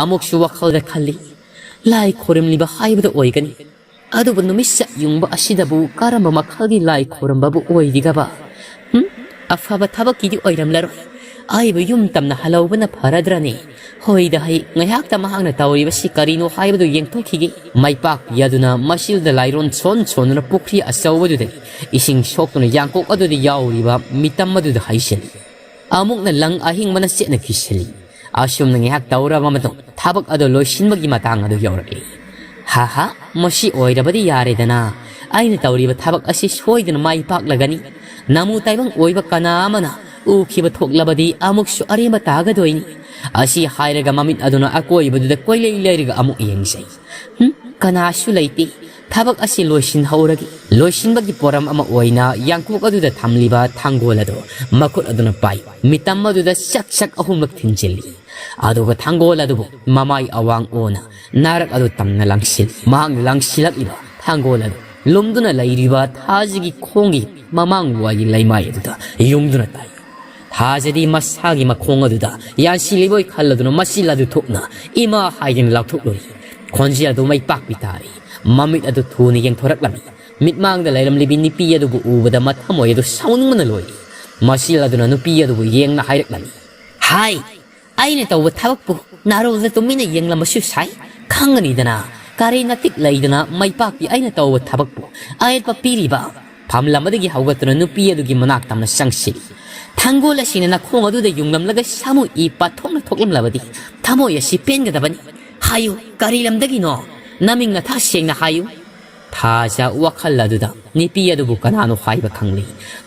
ꯑꯃꯨꯛꯁꯨ ꯋꯥꯈꯜꯗ ꯈꯜꯂꯤ, "ꯂꯥꯏ ꯈꯣꯏꯔꯝꯂꯤꯕ ꯍꯥꯏꯕꯗꯨ ꯑꯣꯏꯒꯅꯤ꯫ ꯑꯗꯨꯕꯨ ꯅꯨꯃꯤꯠ ꯆꯞ ꯌꯨꯡꯕ ꯑꯁꯤꯗꯕꯨ ꯀꯔꯝꯕ ꯃꯈꯜꯒꯤ ꯂꯥꯏ ꯈꯣꯏꯔꯝꯕꯕꯨ ꯑꯣꯏꯔꯤꯒꯕ? ꯍꯨꯝ? ꯑꯐꯕ ꯊꯕꯛꯀꯤꯗꯤ ꯑꯣꯏꯔꯝꯂꯔꯣꯏ꯫ ꯑꯩꯕꯨ ꯌꯨꯝ ꯇꯝꯅ ꯍꯜꯍꯧꯕꯅ ꯐꯔꯗ꯭ꯔꯅꯦ?" ꯍꯣꯏꯗ ꯍꯩ, ꯉꯥꯏꯍꯥꯛꯇ ꯃꯍꯥꯛꯅ ꯇꯧꯔꯤꯕꯁꯤ ꯀꯔꯤꯅꯣ ꯍꯥꯏꯕꯗꯨ ꯌꯦꯡꯊꯣꯛꯈꯤꯒꯦ꯫ ꯃꯥꯏ ꯄꯥꯛꯄꯤ ꯑꯗꯨꯅ ꯃꯁꯤꯜꯗ ꯂꯥꯏꯔꯣꯟ ꯁꯣꯟ ꯁꯣꯟꯗꯨꯅ ꯄꯨꯈ꯭ꯔꯤ ꯑꯆꯧꯕꯗꯨꯗꯒꯤ ꯏꯁꯤꯡ ꯁꯣꯛꯇꯨꯅ ꯌꯥꯡꯀꯣꯛ ꯑꯗꯨꯗ ꯌꯥꯎꯔꯤꯕ ꯃꯤꯇꯝ ꯑꯗꯨꯗ ꯍꯩꯁꯤꯜꯂꯤ꯫ ꯑꯃꯨꯛꯅ ꯂꯪ ꯑꯍꯤꯡꯕꯅ ꯆꯦꯠꯅ ꯀꯤꯁꯤꯜꯂꯤ꯫ ꯑꯁꯨꯝꯅ ꯉꯥꯏꯍꯥꯛ ꯇꯧꯔꯕ ꯃꯇꯨꯡ ꯊꯕꯛ ꯑꯗꯨ ꯂꯣꯏꯁꯤꯟꯕꯒꯤ ꯃꯇꯥꯡ ꯑꯗꯨ ꯌꯧꯔꯛꯂꯤ꯫ "ꯍꯥ ꯍꯥ, ꯃꯁꯤ ꯑꯣꯏꯔꯕꯗꯤ ꯌꯥꯔꯦꯗꯅ꯫ ꯑꯩꯅ ꯇꯧꯔꯤꯕ ꯊꯕꯛ ꯑꯁꯤ ꯁꯣꯏꯗꯅ ꯃꯥꯏ ꯄꯥꯛꯂꯒꯅꯤ꯫ ꯅꯃꯨ ꯇꯥꯏꯕꯪ ꯑꯣꯏꯕ ꯀꯅꯥ ꯑꯃꯅ ꯎꯈꯤꯕ ꯊꯣꯛꯂꯕꯗꯤ ꯑꯃꯨꯛꯁꯨ ꯑꯔꯦꯝꯕ ꯇꯥꯒꯗꯣꯏꯅꯤ"꯫ ꯑꯁꯤ ꯍꯥꯏꯔꯒ ꯃꯃꯤꯠ ꯑꯗꯨꯅ ꯑꯀꯣꯏꯕꯗꯨꯗ ꯀꯣꯏꯂꯩ ꯂꯩꯔꯒ ꯑꯃꯨꯛ ꯌꯦꯡꯖꯩ꯫ "ꯍꯨꯝ, ꯀꯅꯥꯁꯨ ꯂꯩꯇꯦ꯫ ꯊꯕꯛ ꯑꯁꯤ ꯂꯣꯏꯁꯤꯟꯍꯧꯔꯒꯦ"꯫ ꯂꯣꯏꯁꯤꯟꯕꯒꯤ ꯄꯣꯔꯝ ꯑꯃ ꯑꯣꯏꯅ ꯌꯥꯡꯀꯣꯛ ꯑꯗꯨꯗ ꯊꯝꯂꯤꯕ ꯊꯥꯡꯒꯣꯜ ꯑꯗꯨ ꯃꯈꯨꯠ ꯑꯗꯨꯅ ꯄꯥꯏ꯫ ꯃꯤꯇꯝ ꯑꯗꯨꯗ ꯆꯛ ꯆꯛ ꯑꯍꯨꯝꯂꯛ ꯊꯤꯟꯖꯤꯜꯂꯤ꯫ ꯑꯗꯨꯒ ꯊꯥꯡꯒꯣꯜ ꯑꯗꯨꯕꯨ ꯃꯃꯥꯏ ꯑꯋꯥꯡ ꯑꯣꯟꯅ ꯅꯥꯔꯛ ꯑꯗꯨ ꯇꯝꯅ ꯂꯪꯁꯤꯜꯂꯤ꯫ ꯃꯍꯥꯛꯅ ꯂꯪꯁꯤꯜꯂꯛꯂꯤꯕ ꯊꯥꯡꯒꯣꯜ ꯑꯗꯨ ꯂꯨꯝꯗꯨꯅ ꯂꯩꯔꯤꯕ ꯊꯥꯖꯒꯤ ꯈꯣꯡꯒꯤ ꯃꯃꯥꯡ ꯋꯥꯏꯒꯤ ꯂꯩꯃꯥꯏ ꯑꯗꯨꯗ ꯌꯨꯡꯗꯨꯅ ꯇꯥꯏ꯫ ꯊꯥꯖꯗꯤ ꯃꯁꯥꯒꯤ ꯃꯈꯣꯡ ꯑꯗꯨꯗ ꯌꯥꯟꯁꯤꯜꯂꯤꯕꯣꯏ ꯈꯜꯂꯗꯨꯅ ꯃꯆꯤꯜ ꯑꯗꯨ ꯊꯣꯛꯅ "ꯏꯃꯥ" ꯍꯥꯏꯗꯨꯅ ꯂꯥꯎꯊꯣꯛꯂꯨꯔꯤ꯫ ꯈꯣꯟꯖꯦꯜ ꯑꯗꯨ ꯃꯩꯄꯥꯛꯄꯤ ꯇꯥꯔꯤ꯫ ꯃꯃꯤꯠ ꯑꯗꯨ ꯊꯨꯅ ꯌꯦꯡꯊꯣꯔꯛꯂꯝꯃꯤ꯫ ꯃꯤꯠꯃꯥꯡꯗ ꯂꯩꯔꯝꯂꯤꯕꯤ ꯅꯨꯄꯤ ꯑꯗꯨꯕꯨ ꯎꯕꯗ ꯃꯊꯃꯣꯏ ꯑꯗꯨ ꯁꯥꯎꯅꯤꯡꯕꯅ ꯂꯣꯏꯔꯤ꯫ ꯃꯆꯤꯜ ꯑꯗꯨꯅ ꯅꯨꯄꯤ ꯑꯗꯨꯕꯨ ꯌꯦꯡꯅ ꯍꯥꯏꯔꯛꯂꯝꯃꯤ, "ꯍꯥꯏ, ꯑꯩꯅ ꯇꯧꯕ ꯊꯕꯛꯄꯨ ꯅꯥꯔꯣꯜꯗ ꯇꯨꯃꯤꯟꯅ ꯌꯦꯡꯂꯝꯕꯁꯨ ꯁꯥꯏ꯫ ꯈꯪꯒꯅꯤꯗꯅ, ꯀꯔꯤ ꯅꯇꯤꯛ ꯂꯩꯗꯅ ꯃꯩꯄꯥꯛꯄꯤ ꯑꯩꯅ ꯇꯧꯕ ꯊꯕꯛꯄꯨ ꯑꯌꯦꯠꯄ ꯄꯤꯔꯤꯕ?" ꯐꯝꯂꯝꯕꯗꯒꯤ ꯍꯧꯒꯠꯇꯨꯅ ꯅꯨꯄꯤ ꯑꯗꯨꯒꯤ ꯃꯅꯥꯛ ꯇꯝꯅ ꯆꯪꯁꯤꯜꯂꯤ꯫ "ꯊꯥꯡꯒꯣꯜ ꯑꯁꯤꯅ ꯅꯈꯣꯡ ꯑꯗꯨꯗ ꯌꯨꯡꯂꯝꯂꯒ ꯁꯥꯃꯨ ꯏ ꯄꯥꯊꯣꯛꯅ ꯊꯣꯛꯂꯝꯂꯕꯗꯤ ꯊꯃꯣꯏ ꯑꯁꯤ ꯄꯦꯟꯒꯗꯕꯅꯤ꯫ ꯍꯥꯏꯌꯨ, ꯀꯔꯤ ꯂꯝꯗꯒꯤꯅꯣ? ꯅꯃꯤꯡ ꯅꯊꯥ ꯁꯦꯡꯅ ꯍꯥꯏꯌꯨ꯫" ꯊꯥꯖ ꯋꯥꯈꯜ ꯑꯗꯨꯗ ꯅꯨꯄꯤ ꯑꯗꯨꯕꯨ ꯀꯅꯥꯅꯣ ꯍꯥꯏꯕ ꯈꯪꯂꯤ꯫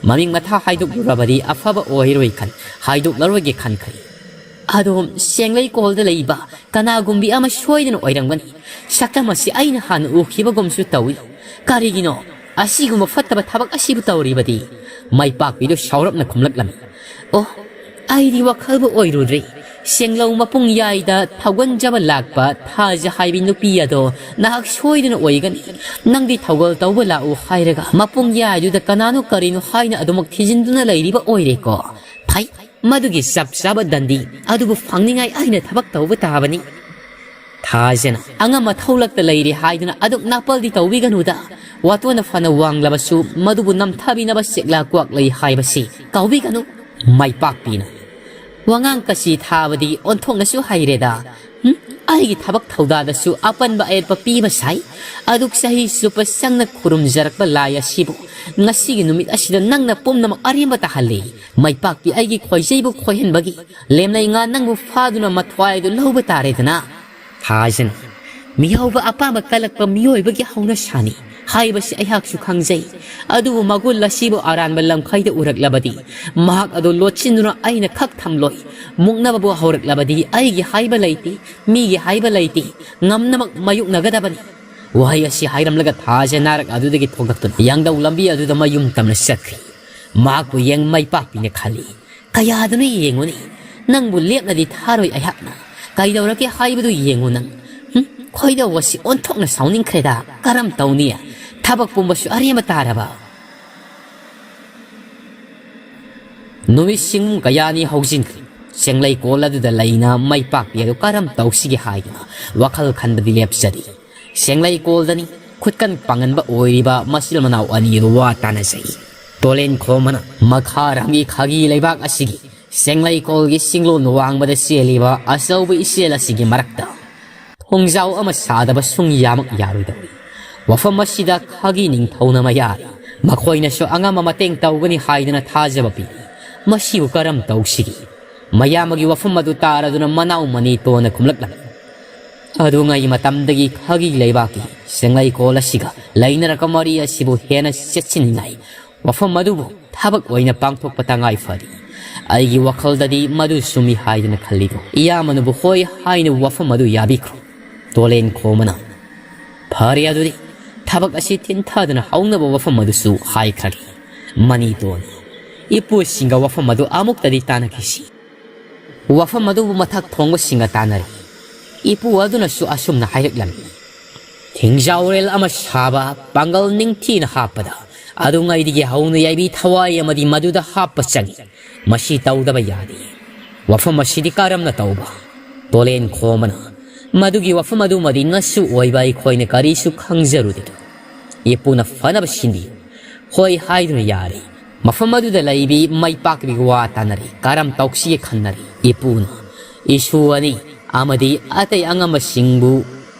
ꯃꯃꯤꯡ ꯃꯊꯥ ꯍꯥꯏꯗꯣꯛꯂꯨꯔꯕꯗꯤ ꯑꯐꯕ ꯑꯣꯏꯔꯣꯏ ꯈꯟ ꯍꯥꯏꯗꯣꯛꯂꯔꯣꯏꯒꯦ ꯈꯟꯈ꯭ꯔꯦ꯫ "ꯑꯗꯣꯝ ꯁꯦꯡꯂꯩ ꯀꯣꯜꯗ ꯂꯩꯕ ꯀꯅꯥꯒꯨꯝꯕꯤ ꯑꯃ ꯁꯣꯏꯗꯅ ꯑꯣꯏꯔꯝꯒꯅꯤ꯫ ꯁꯛꯇꯝ ꯑꯁꯤ ꯑꯩꯅ ꯍꯥꯟꯅ ꯎꯈꯤꯕꯒꯨꯝꯁꯨ ꯇꯧꯏ꯫ ꯀꯔꯤꯒꯤꯅꯣ ꯑꯁꯤꯒꯨꯝꯕ ꯐꯠꯇꯕ ꯊꯕꯛ ꯑꯁꯤꯕꯨ ꯇꯧꯔꯤꯕꯗꯤ?" ꯃꯩꯄꯥꯛꯄꯤꯗꯨ ꯁꯥꯎꯔꯞꯅ ꯈꯨꯝꯂꯛꯂꯝꯃꯤ꯫ "ꯑꯣ, ꯑꯩꯗꯤ ꯋꯥꯈꯜꯕꯨ ꯑꯣꯏꯔꯨꯗ꯭ꯔꯦ꯫ ꯁꯦꯡꯂꯧ ꯃꯄꯨꯡ ꯌꯥꯏꯗ ꯊꯧꯒꯟꯖꯕ ꯂꯥꯛꯄ ꯊꯥꯖ ꯍꯥꯏꯕꯤ ꯅꯨꯄꯤ ꯑꯗꯣ ꯅꯍꯥꯛ ꯁꯣꯏꯗꯅ ꯑꯣꯏꯒꯅꯤ꯫ ꯅꯪꯗꯤ ꯊꯧꯒꯜ ꯇꯧꯕ ꯂꯥꯛꯎ ꯍꯥꯏꯔꯒ ꯃꯄꯨꯡ ꯌꯥꯏꯗꯨꯗ ꯀꯅꯥꯅꯣ ꯀꯔꯤꯅꯣ ꯍꯥꯏꯅ ꯑꯗꯨꯃꯛ ꯊꯤꯖꯤꯟꯗꯨꯅ ꯂꯩꯔꯤꯕ ꯑꯣꯏꯔꯦꯀꯣ? ꯐꯩ, ꯃꯗꯨꯒꯤ ꯆꯞ ꯆꯥꯕ ꯗꯟꯗꯤ ꯑꯗꯨꯕꯨ ꯐꯪꯅꯤꯡꯉꯥꯏ ꯑꯩꯅ ꯊꯕꯛ ꯇꯧꯕ ꯇꯥꯕꯅꯤ꯫" ꯊꯥꯖꯅ ꯑꯉꯝ ꯑꯊꯧꯂꯛꯇ ꯂꯩꯔꯤ ꯍꯥꯏꯗꯨꯅ ꯑꯗꯨꯝ ꯅꯥꯄꯜꯗꯤ ꯇꯧꯕꯤꯒꯅꯨꯗ꯫ ꯋꯥꯇꯣꯟꯅ ꯐꯅ ꯋꯥꯡꯂꯕꯁꯨ ꯃꯗꯨꯕꯨ ꯅꯝꯊꯕꯤꯅꯕ ꯆꯦꯛꯂꯥ ꯀ꯭ꯋꯥꯛ ꯂꯩ ꯍꯥꯏꯕꯁꯤ ꯀꯥꯎꯕꯤꯒꯅꯨ꯫ ꯃꯩꯄꯥꯛꯄꯤꯅ ꯋꯥꯉꯥꯡ ꯀꯁꯤ ꯊꯥꯕꯗꯤ ꯑꯣꯟꯊꯣꯛꯅꯁꯨ ꯍꯩꯔꯦꯗ꯫ ꯍꯨꯝ, ꯑꯩꯒꯤ ꯊꯕꯛ ꯊꯧꯗꯥꯗꯁꯨ ꯑꯄꯟꯕ ꯑꯌꯦꯠꯄ ꯄꯤꯕ ꯁꯥꯏ꯫ ꯑꯗꯨꯛ ꯆꯍꯤ ꯆꯨꯞꯄ ꯆꯪꯅ ꯈꯨꯔꯨꯝꯖꯔꯛꯄ ꯂꯥꯏ ꯑꯁꯤꯕꯨ ꯉꯁꯤꯒꯤ ꯅꯨꯃꯤꯠ ꯑꯁꯤꯗ ꯅꯪꯅ ꯄꯨꯝꯅꯃꯛ ꯑꯔꯦꯝꯕ ꯇꯥꯍꯜꯂꯤ꯫ ꯃꯩꯄꯥꯛꯄꯤ ꯑꯩꯒꯤ ꯈꯣꯏꯖꯩꯕꯨ ꯈꯣꯏꯍꯟꯕꯒꯤ ꯂꯦꯝꯅꯩ ꯉꯥ ꯅꯪꯕꯨ ꯐꯥꯗꯨꯅ ꯃꯊ꯭ꯋꯥꯏꯗꯨ ꯂꯧꯕ ꯇꯥꯔꯦꯗꯅ꯫ ꯊꯥꯖꯅ ꯃꯤꯍꯧꯕ ꯑꯄꯥꯝꯕ ꯀꯜꯂꯛꯄ ꯃꯤꯑꯣꯏꯕꯒꯤ ꯍꯧꯅꯁꯥꯅꯤ ꯍꯥꯏꯕꯁꯤ ꯑꯩꯍꯥꯛꯁꯨ ꯈꯪꯖꯩ꯫ ꯑꯗꯨꯕꯨ ꯃꯒꯨꯟ ꯑꯁꯤꯕꯨ ꯑꯔꯥꯟꯕ ꯂꯝꯈꯩꯗ ꯎꯔꯛꯂꯕꯗꯤ, ꯃꯍꯥꯛ ꯑꯗꯨ ꯂꯣꯠꯁꯤꯟꯗꯨꯅ ꯑꯩꯅ ꯈꯛ ꯊꯝꯂꯣꯏ꯫ ꯃꯨꯛꯅꯕꯕꯨ ꯍꯧꯔꯛꯂꯕꯗꯤ ꯑꯩꯒꯤ ꯍꯥꯏꯕ ꯂꯩꯇꯦ, ꯃꯤꯒꯤ ꯍꯥꯏꯕ ꯂꯩꯇꯦ, ꯉꯝꯅꯃꯛ ꯃꯥꯌꯣꯛꯅꯒꯗꯕꯅꯤ꯫ ꯋꯥꯍꯩ ꯑꯁꯤ ꯍꯥꯏꯔꯝꯂꯒ ꯊꯥꯖ ꯅꯥꯔꯛ ꯑꯗꯨꯗꯒꯤ ꯊꯣꯛꯂꯛꯇꯨꯅ ꯌꯥꯡꯗꯧ ꯂꯝꯕꯤ ꯑꯗꯨꯗ ꯃꯌꯨꯝ ꯇꯝꯅ ꯆꯠꯈ꯭ꯔꯤ꯫ ꯃꯍꯥꯛꯄꯨ ꯌꯦꯡ ꯃꯩꯄꯥꯛꯄꯤꯅ ꯈꯜꯂꯤ, "ꯀꯌꯥꯗꯨꯅ ꯌꯦꯡꯉꯨꯅꯤ, ꯅꯪꯕꯨ ꯂꯦꯞꯅꯗꯤ ꯊꯥꯔꯣꯏ ꯑꯩꯍꯥꯛꯅ꯫ ꯀꯩꯗꯧꯔꯒꯦ ꯍꯥꯏꯕꯗꯨ ꯌꯦꯡꯉꯨ ꯅꯪ꯫ ꯍꯨꯝ, ꯈꯣꯏꯗꯧ ꯑꯁꯤ ꯑꯣꯟꯊꯣꯛꯅ ꯁꯥꯎꯅꯤꯡꯈ꯭ꯔꯦꯗ꯫ ꯀꯔꯝ ꯇꯧꯅꯤ? ꯊꯕꯛ ꯄꯨꯝꯕꯁꯨ ꯑꯔꯦꯝꯕ ꯇꯥꯔꯕ꯫ ꯅꯨꯃꯤꯠꯁꯤꯡ ꯀꯌꯥꯅꯤ ꯍꯧꯖꯤꯟꯈ꯭ꯔꯦ꯫ ꯁꯦꯡꯂꯩꯀꯣꯜ ꯑꯗꯨꯗ ꯂꯩꯅ ꯃꯩꯄꯥꯛꯄꯤ ꯑꯗꯨ ꯀꯔꯝ ꯇꯧꯁꯤꯒꯦ ꯍꯥꯏꯗꯨꯅ ꯋꯥꯈꯜ ꯈꯟꯕꯗꯤ ꯂꯦꯞꯆꯔꯤ꯫ ꯁꯦꯡꯂꯩꯀꯣꯜꯗꯅꯤ ꯈꯨꯠꯀꯟ ꯄꯥꯡꯒꯟꯕ ꯑꯣꯏꯔꯤꯕ ꯃꯆꯤꯜ ꯃꯅꯥꯎ ꯑꯅꯤ ꯑꯗꯨ ꯋꯥ ꯇꯥꯅꯖꯩ꯫ ꯇꯣꯂꯦꯟꯈꯣꯝꯕꯅ ꯃꯈꯥꯔꯝꯒꯤ ꯈꯥꯒꯤ ꯂꯩꯕꯥꯛ ꯑꯁꯤꯒꯤ ꯁꯦꯡꯂꯩꯀꯣꯜꯒꯤ ꯆꯤꯡꯂꯣꯟ ꯋꯥꯡꯃꯗ ꯆꯦꯜꯂꯤꯕ ꯑꯆꯧꯕ ꯏꯆꯦꯜ ꯑꯁꯤꯒꯤ ꯃꯔꯛꯇ ꯊꯣꯡꯖꯥꯎ ꯑꯃ ꯁꯥꯗꯕ ꯁꯨꯡꯌꯥꯃꯛ ꯌꯥꯔꯣꯏꯗꯧꯔꯤ꯫ ꯋꯥꯐꯝ ꯑꯁꯤꯗ ꯈꯥꯒꯤ ꯅꯤꯡꯊꯧꯅ ꯃꯌꯥꯔꯤ꯫ ꯃꯈꯣꯏꯅꯁꯨ ꯑꯉꯝꯕ ꯃꯇꯦꯡ ꯇꯧꯒꯅꯤ ꯍꯥꯏꯗꯨꯅ ꯊꯥꯖꯕ ꯄꯤꯔꯤ꯫ ꯃꯁꯤꯕꯨ ꯀꯔꯝ ꯇꯧꯁꯤꯒꯦ? ꯃꯌꯥꯝꯕꯒꯤ ꯋꯥꯐꯝ ꯑꯗꯨ ꯇꯥꯔꯗꯨꯅ ꯃꯅꯥꯎ ꯃꯅꯤꯇꯣꯟꯅ ꯈꯨꯝꯂꯛꯂꯝꯃꯤ꯫ ꯑꯗꯨꯉꯩ ꯃꯇꯝꯗꯒꯤ ꯈꯥꯒꯤ ꯂꯩꯕꯥꯛꯀꯤ ꯁꯦꯡꯂꯩꯀꯣꯜ ꯑꯁꯤꯒ ꯂꯩꯅꯔꯛꯄ ꯃꯔꯤ ꯑꯁꯤꯕꯨ ꯍꯦꯟꯅ ꯆꯦꯠꯁꯤꯟꯅꯤꯡꯉꯥꯏ ꯋꯥꯐꯝ ꯑꯗꯨꯕꯨ ꯊꯕꯛ ꯑꯣꯏꯅ ꯄꯥꯡꯊꯣꯛꯄ ꯇꯉꯥꯏ ꯐꯔꯤ꯫ ꯑꯩꯒꯤ ꯋꯥꯈꯜꯗꯗꯤ ꯃꯗꯨ ꯆꯨꯝꯃꯤ ꯍꯥꯏꯗꯨꯅ ꯈꯜꯂꯤꯗꯣ ꯏꯌꯥꯝꯕꯅꯕꯨ ꯍꯣꯏ ꯍꯥꯏꯅ ꯋꯥꯐꯝ ꯑꯗꯨ ꯌꯥꯕꯤꯈ꯭ꯔꯣ꯫ ꯇꯣꯂꯦꯟꯈꯣꯝꯕꯅ, "ꯐꯔꯦ, ꯑꯗꯨꯗꯤ ꯊꯕꯛ ꯑꯁꯤ ꯊꯤꯟꯊꯗꯨꯅ ꯍꯧꯅꯕ ꯋꯥꯐꯝ ꯑꯗꯨꯁꯨ ꯍꯥꯏꯈ꯭ꯔꯒꯦ꯫" ꯃꯅꯤꯇꯣꯟ, ꯏꯄꯨꯁꯤꯡꯒ ꯋꯥꯐꯝ ꯑꯗꯨ ꯑꯃꯨꯛꯇꯗꯤ ꯇꯥꯟꯅꯈꯤꯁꯤ꯫ ꯋꯥꯐꯝ ꯑꯗꯨꯕꯨ ꯃꯊꯛ ꯊꯣꯡꯕꯁꯤꯡꯒ ꯇꯥꯟꯅꯔꯤ꯫ ꯏꯄꯨ ꯑꯗꯨꯅꯁꯨ ꯑꯁꯨꯝꯅ ꯍꯥꯏꯔꯛꯂꯝꯃꯤ, "ꯊꯤꯡꯖꯥꯎꯔꯦꯜ ꯑꯃ ꯁꯥꯕ ꯄꯥꯡꯒꯜ ꯅꯤꯡꯊꯤꯅ ꯍꯥꯞꯄꯗ ꯑꯗꯨꯉꯩꯗꯒꯤ ꯍꯧꯅ ꯌꯥꯏꯕꯤ ꯊꯋꯥꯏ ꯑꯃꯗꯤ ꯃꯗꯨꯗ ꯍꯥꯞꯄ ꯆꯪꯏ꯫ ꯃꯁꯤ ꯇꯧꯗꯕ ꯌꯥꯗꯦ꯫" "ꯋꯥꯐꯝ ꯑꯁꯤꯗꯤ ꯀꯔꯝꯅ ꯇꯧꯕ?" ꯇꯣꯂꯦꯟꯈꯣꯝꯕꯅ, "ꯃꯗꯨꯒꯤ ꯋꯥꯐꯝ ꯑꯗꯨꯃꯗꯤ ꯅꯁꯨ ꯑꯣꯏꯕ ꯑꯩꯈꯣꯏꯅ ꯀꯔꯤꯁꯨ ꯈꯪꯖꯔꯨꯗꯦ꯫" ꯏꯄꯨꯅ ꯐꯅꯕ ꯁꯤꯟꯕꯤꯌꯨ꯫ ꯍꯣꯏ ꯍꯥꯏꯗꯨꯅ ꯌꯥꯔꯦ꯫ ꯃꯐꯝ ꯑꯗꯨꯗ ꯂꯩꯕꯤ ꯃꯩꯄꯥꯛꯄꯤꯒꯤ ꯋꯥ ꯇꯥꯅꯔꯦ꯫ ꯀꯔꯝ ꯇꯧꯁꯤꯒꯦ ꯈꯟꯅꯔꯦ꯫ ꯏꯄꯨꯅ, "ꯏꯁꯨ ꯑꯅꯤ ꯑꯃꯗꯤ ꯑꯇꯩ ꯑꯉꯝꯕꯁꯤꯡꯕꯨ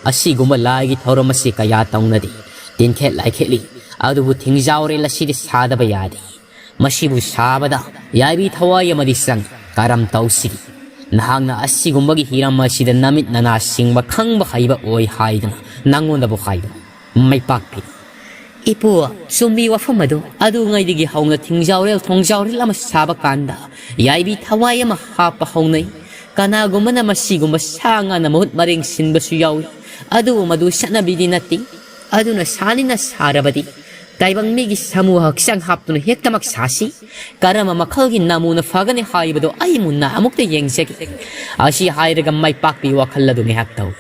ꯑꯁꯤꯒꯨꯝꯕ ꯂꯥꯏꯒꯤ ꯊꯧꯔꯝ ꯑꯁꯤ ꯀꯌꯥ ꯇꯧꯅꯗꯦ꯫ ꯇꯤꯟꯈꯦꯠ ꯂꯥꯏꯈꯦꯠꯂꯤ꯫ ꯑꯗꯨꯕꯨ ꯊꯤꯡꯖꯥꯎꯔꯦꯜ ꯑꯁꯤꯗꯤ ꯁꯥꯗꯕ ꯌꯥꯗꯦ꯫ ꯃꯁꯤꯕꯨ ꯁꯥꯕꯗ ꯌꯥꯏꯕꯤ ꯊꯋꯥꯏ ꯑꯃꯗꯤ ꯆꯪꯏ꯫ ꯀꯔꯝ ꯇꯧꯁꯤꯒꯦ? ꯅꯍꯥꯛꯅ ꯑꯁꯤꯒꯨꯝꯕꯒꯤ ꯍꯤꯔꯝ ꯑꯁꯤꯗ ꯅꯃꯤꯠ ꯅꯅꯥ ꯁꯤꯡꯕ ꯈꯪꯕ ꯍꯩꯕ ꯑꯣꯏ ꯍꯥꯏꯗꯨꯅ ꯅꯪꯉꯣꯟꯗꯕꯨ ꯍꯥꯏꯕ꯫" ꯃꯩꯄꯥꯛꯄꯤ, "ꯏꯄꯨ, ꯆꯨꯝꯃꯤ ꯋꯥꯐꯝ ꯑꯗꯨ꯫ ꯑꯗꯨꯉꯩꯗꯒꯤ ꯍꯧꯅ ꯊꯤꯡꯖꯥꯎꯔꯦꯜ ꯊꯣꯡꯖꯥꯎꯔꯦꯜ ꯑꯃ ꯁꯥꯕ ꯀꯥꯟꯗ ꯌꯥꯏꯕꯤ ꯊꯋꯥꯏ ꯑꯃ ꯍꯥꯞꯄ ꯍꯧꯅꯩ꯫ ꯀꯅꯥꯒꯨꯝꯕꯅ ꯃꯁꯤꯒꯨꯝꯕ ꯁꯥ ꯉꯥꯅ ꯃꯍꯨꯠ ꯃꯔꯦꯡ ꯁꯤꯟꯕꯁꯨ ꯌꯥꯎꯏ꯫ ꯑꯗꯨꯕꯨ ꯃꯗꯨ ꯆꯠꯅꯕꯤꯗꯤ ꯅꯠꯇꯦ꯫ ꯑꯗꯨꯅ ꯁꯥꯅꯤꯅ ꯁꯥꯔꯕꯗꯤ ꯇꯥꯏꯕꯪ ꯃꯤꯒꯤ ꯁꯥꯃꯨ ꯍꯛꯆꯥꯡ ꯍꯥꯞꯇꯨꯅ ꯍꯦꯛꯇꯃꯛ ꯁꯥꯁꯤ꯫ ꯀꯔꯝꯕ ꯃꯈꯜꯒꯤ ꯅꯃꯨꯅ ꯐꯒꯅꯤ ꯍꯥꯏꯕꯗꯨ ꯑꯩ ꯃꯨꯟꯅ ꯑꯃꯨꯛꯇ ꯌꯦꯡꯖꯒꯦ꯫" ꯑꯁꯤ ꯍꯥꯏꯔꯒ ꯃꯩꯄꯥꯛꯄꯤ ꯋꯥꯈꯜ ꯑꯗꯨ ꯉꯥꯏꯍꯥꯛ ꯇꯧꯏ꯫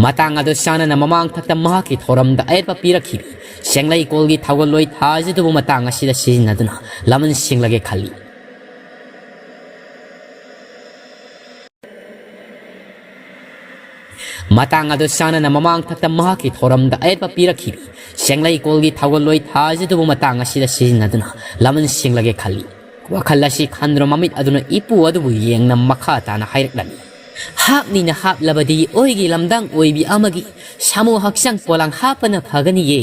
ꯃꯇꯥꯡ ꯑꯗꯨ ꯆꯥꯅꯅ ꯃꯃꯥꯡ ꯊꯛꯇ ꯃꯍꯥꯛꯀꯤ ꯊꯧꯔꯝꯗ ꯑꯌꯦꯠꯄ ꯄꯤꯔꯛꯈꯤꯕꯤ ꯁꯦꯡꯂꯩꯀꯣꯜꯒꯤ ꯊꯧꯒꯜꯂꯣꯏ ꯊꯥꯖꯗꯨꯕꯨ ꯃꯇꯥꯡ ꯑꯁꯤꯗ ꯁꯤꯖꯤꯟꯅꯗꯨꯅ ꯂꯃꯟ ꯁꯤꯡꯂꯒꯦ ꯈꯜꯂꯤ꯫ ꯃꯇꯥꯡ ꯑꯗꯨ ꯆꯥꯅꯅ ꯃꯃꯥꯡ ꯊꯛꯇ ꯃꯍꯥꯛꯀꯤ ꯊꯧꯔꯝꯗ ꯑꯌꯦꯠꯄ ꯄꯤꯔꯛꯈꯤꯕꯤ ꯁꯦꯡꯂꯩꯀꯣꯜꯒꯤ ꯊꯧꯒꯜꯂꯣꯏ ꯊꯥꯖꯗꯨꯕꯨ ꯃꯇꯥꯡ ꯑꯁꯤꯗ ꯁꯤꯖꯤꯟꯅꯗꯨꯅ ꯂꯃꯟ ꯁꯤꯡꯂꯒꯦ ꯈꯜꯂꯤ꯫ ꯋꯥꯈꯜ ꯑꯁꯤ ꯈꯟꯗꯨꯅ ꯃꯃꯤꯠ ꯑꯗꯨꯅ ꯏꯄꯨ ꯑꯗꯨꯕꯨ ꯌꯦꯡꯅ ꯃꯈꯥ ꯇꯥꯅ ꯍꯥꯏꯔꯛꯂꯝꯃꯤ꯫ ꯍꯥꯞꯅꯤꯅ ꯍꯥꯞꯂꯕꯗꯤ ꯑꯣꯏꯒꯤ ꯂꯝꯗꯥꯡ ꯑꯣꯏꯕꯤ ꯑꯃꯒꯤ ꯁꯥꯃꯨ ꯍꯛꯆꯥꯡ ꯄꯣꯂꯥꯡ ꯍꯥꯞꯄꯅ ꯐꯒꯅꯤꯌꯦ꯫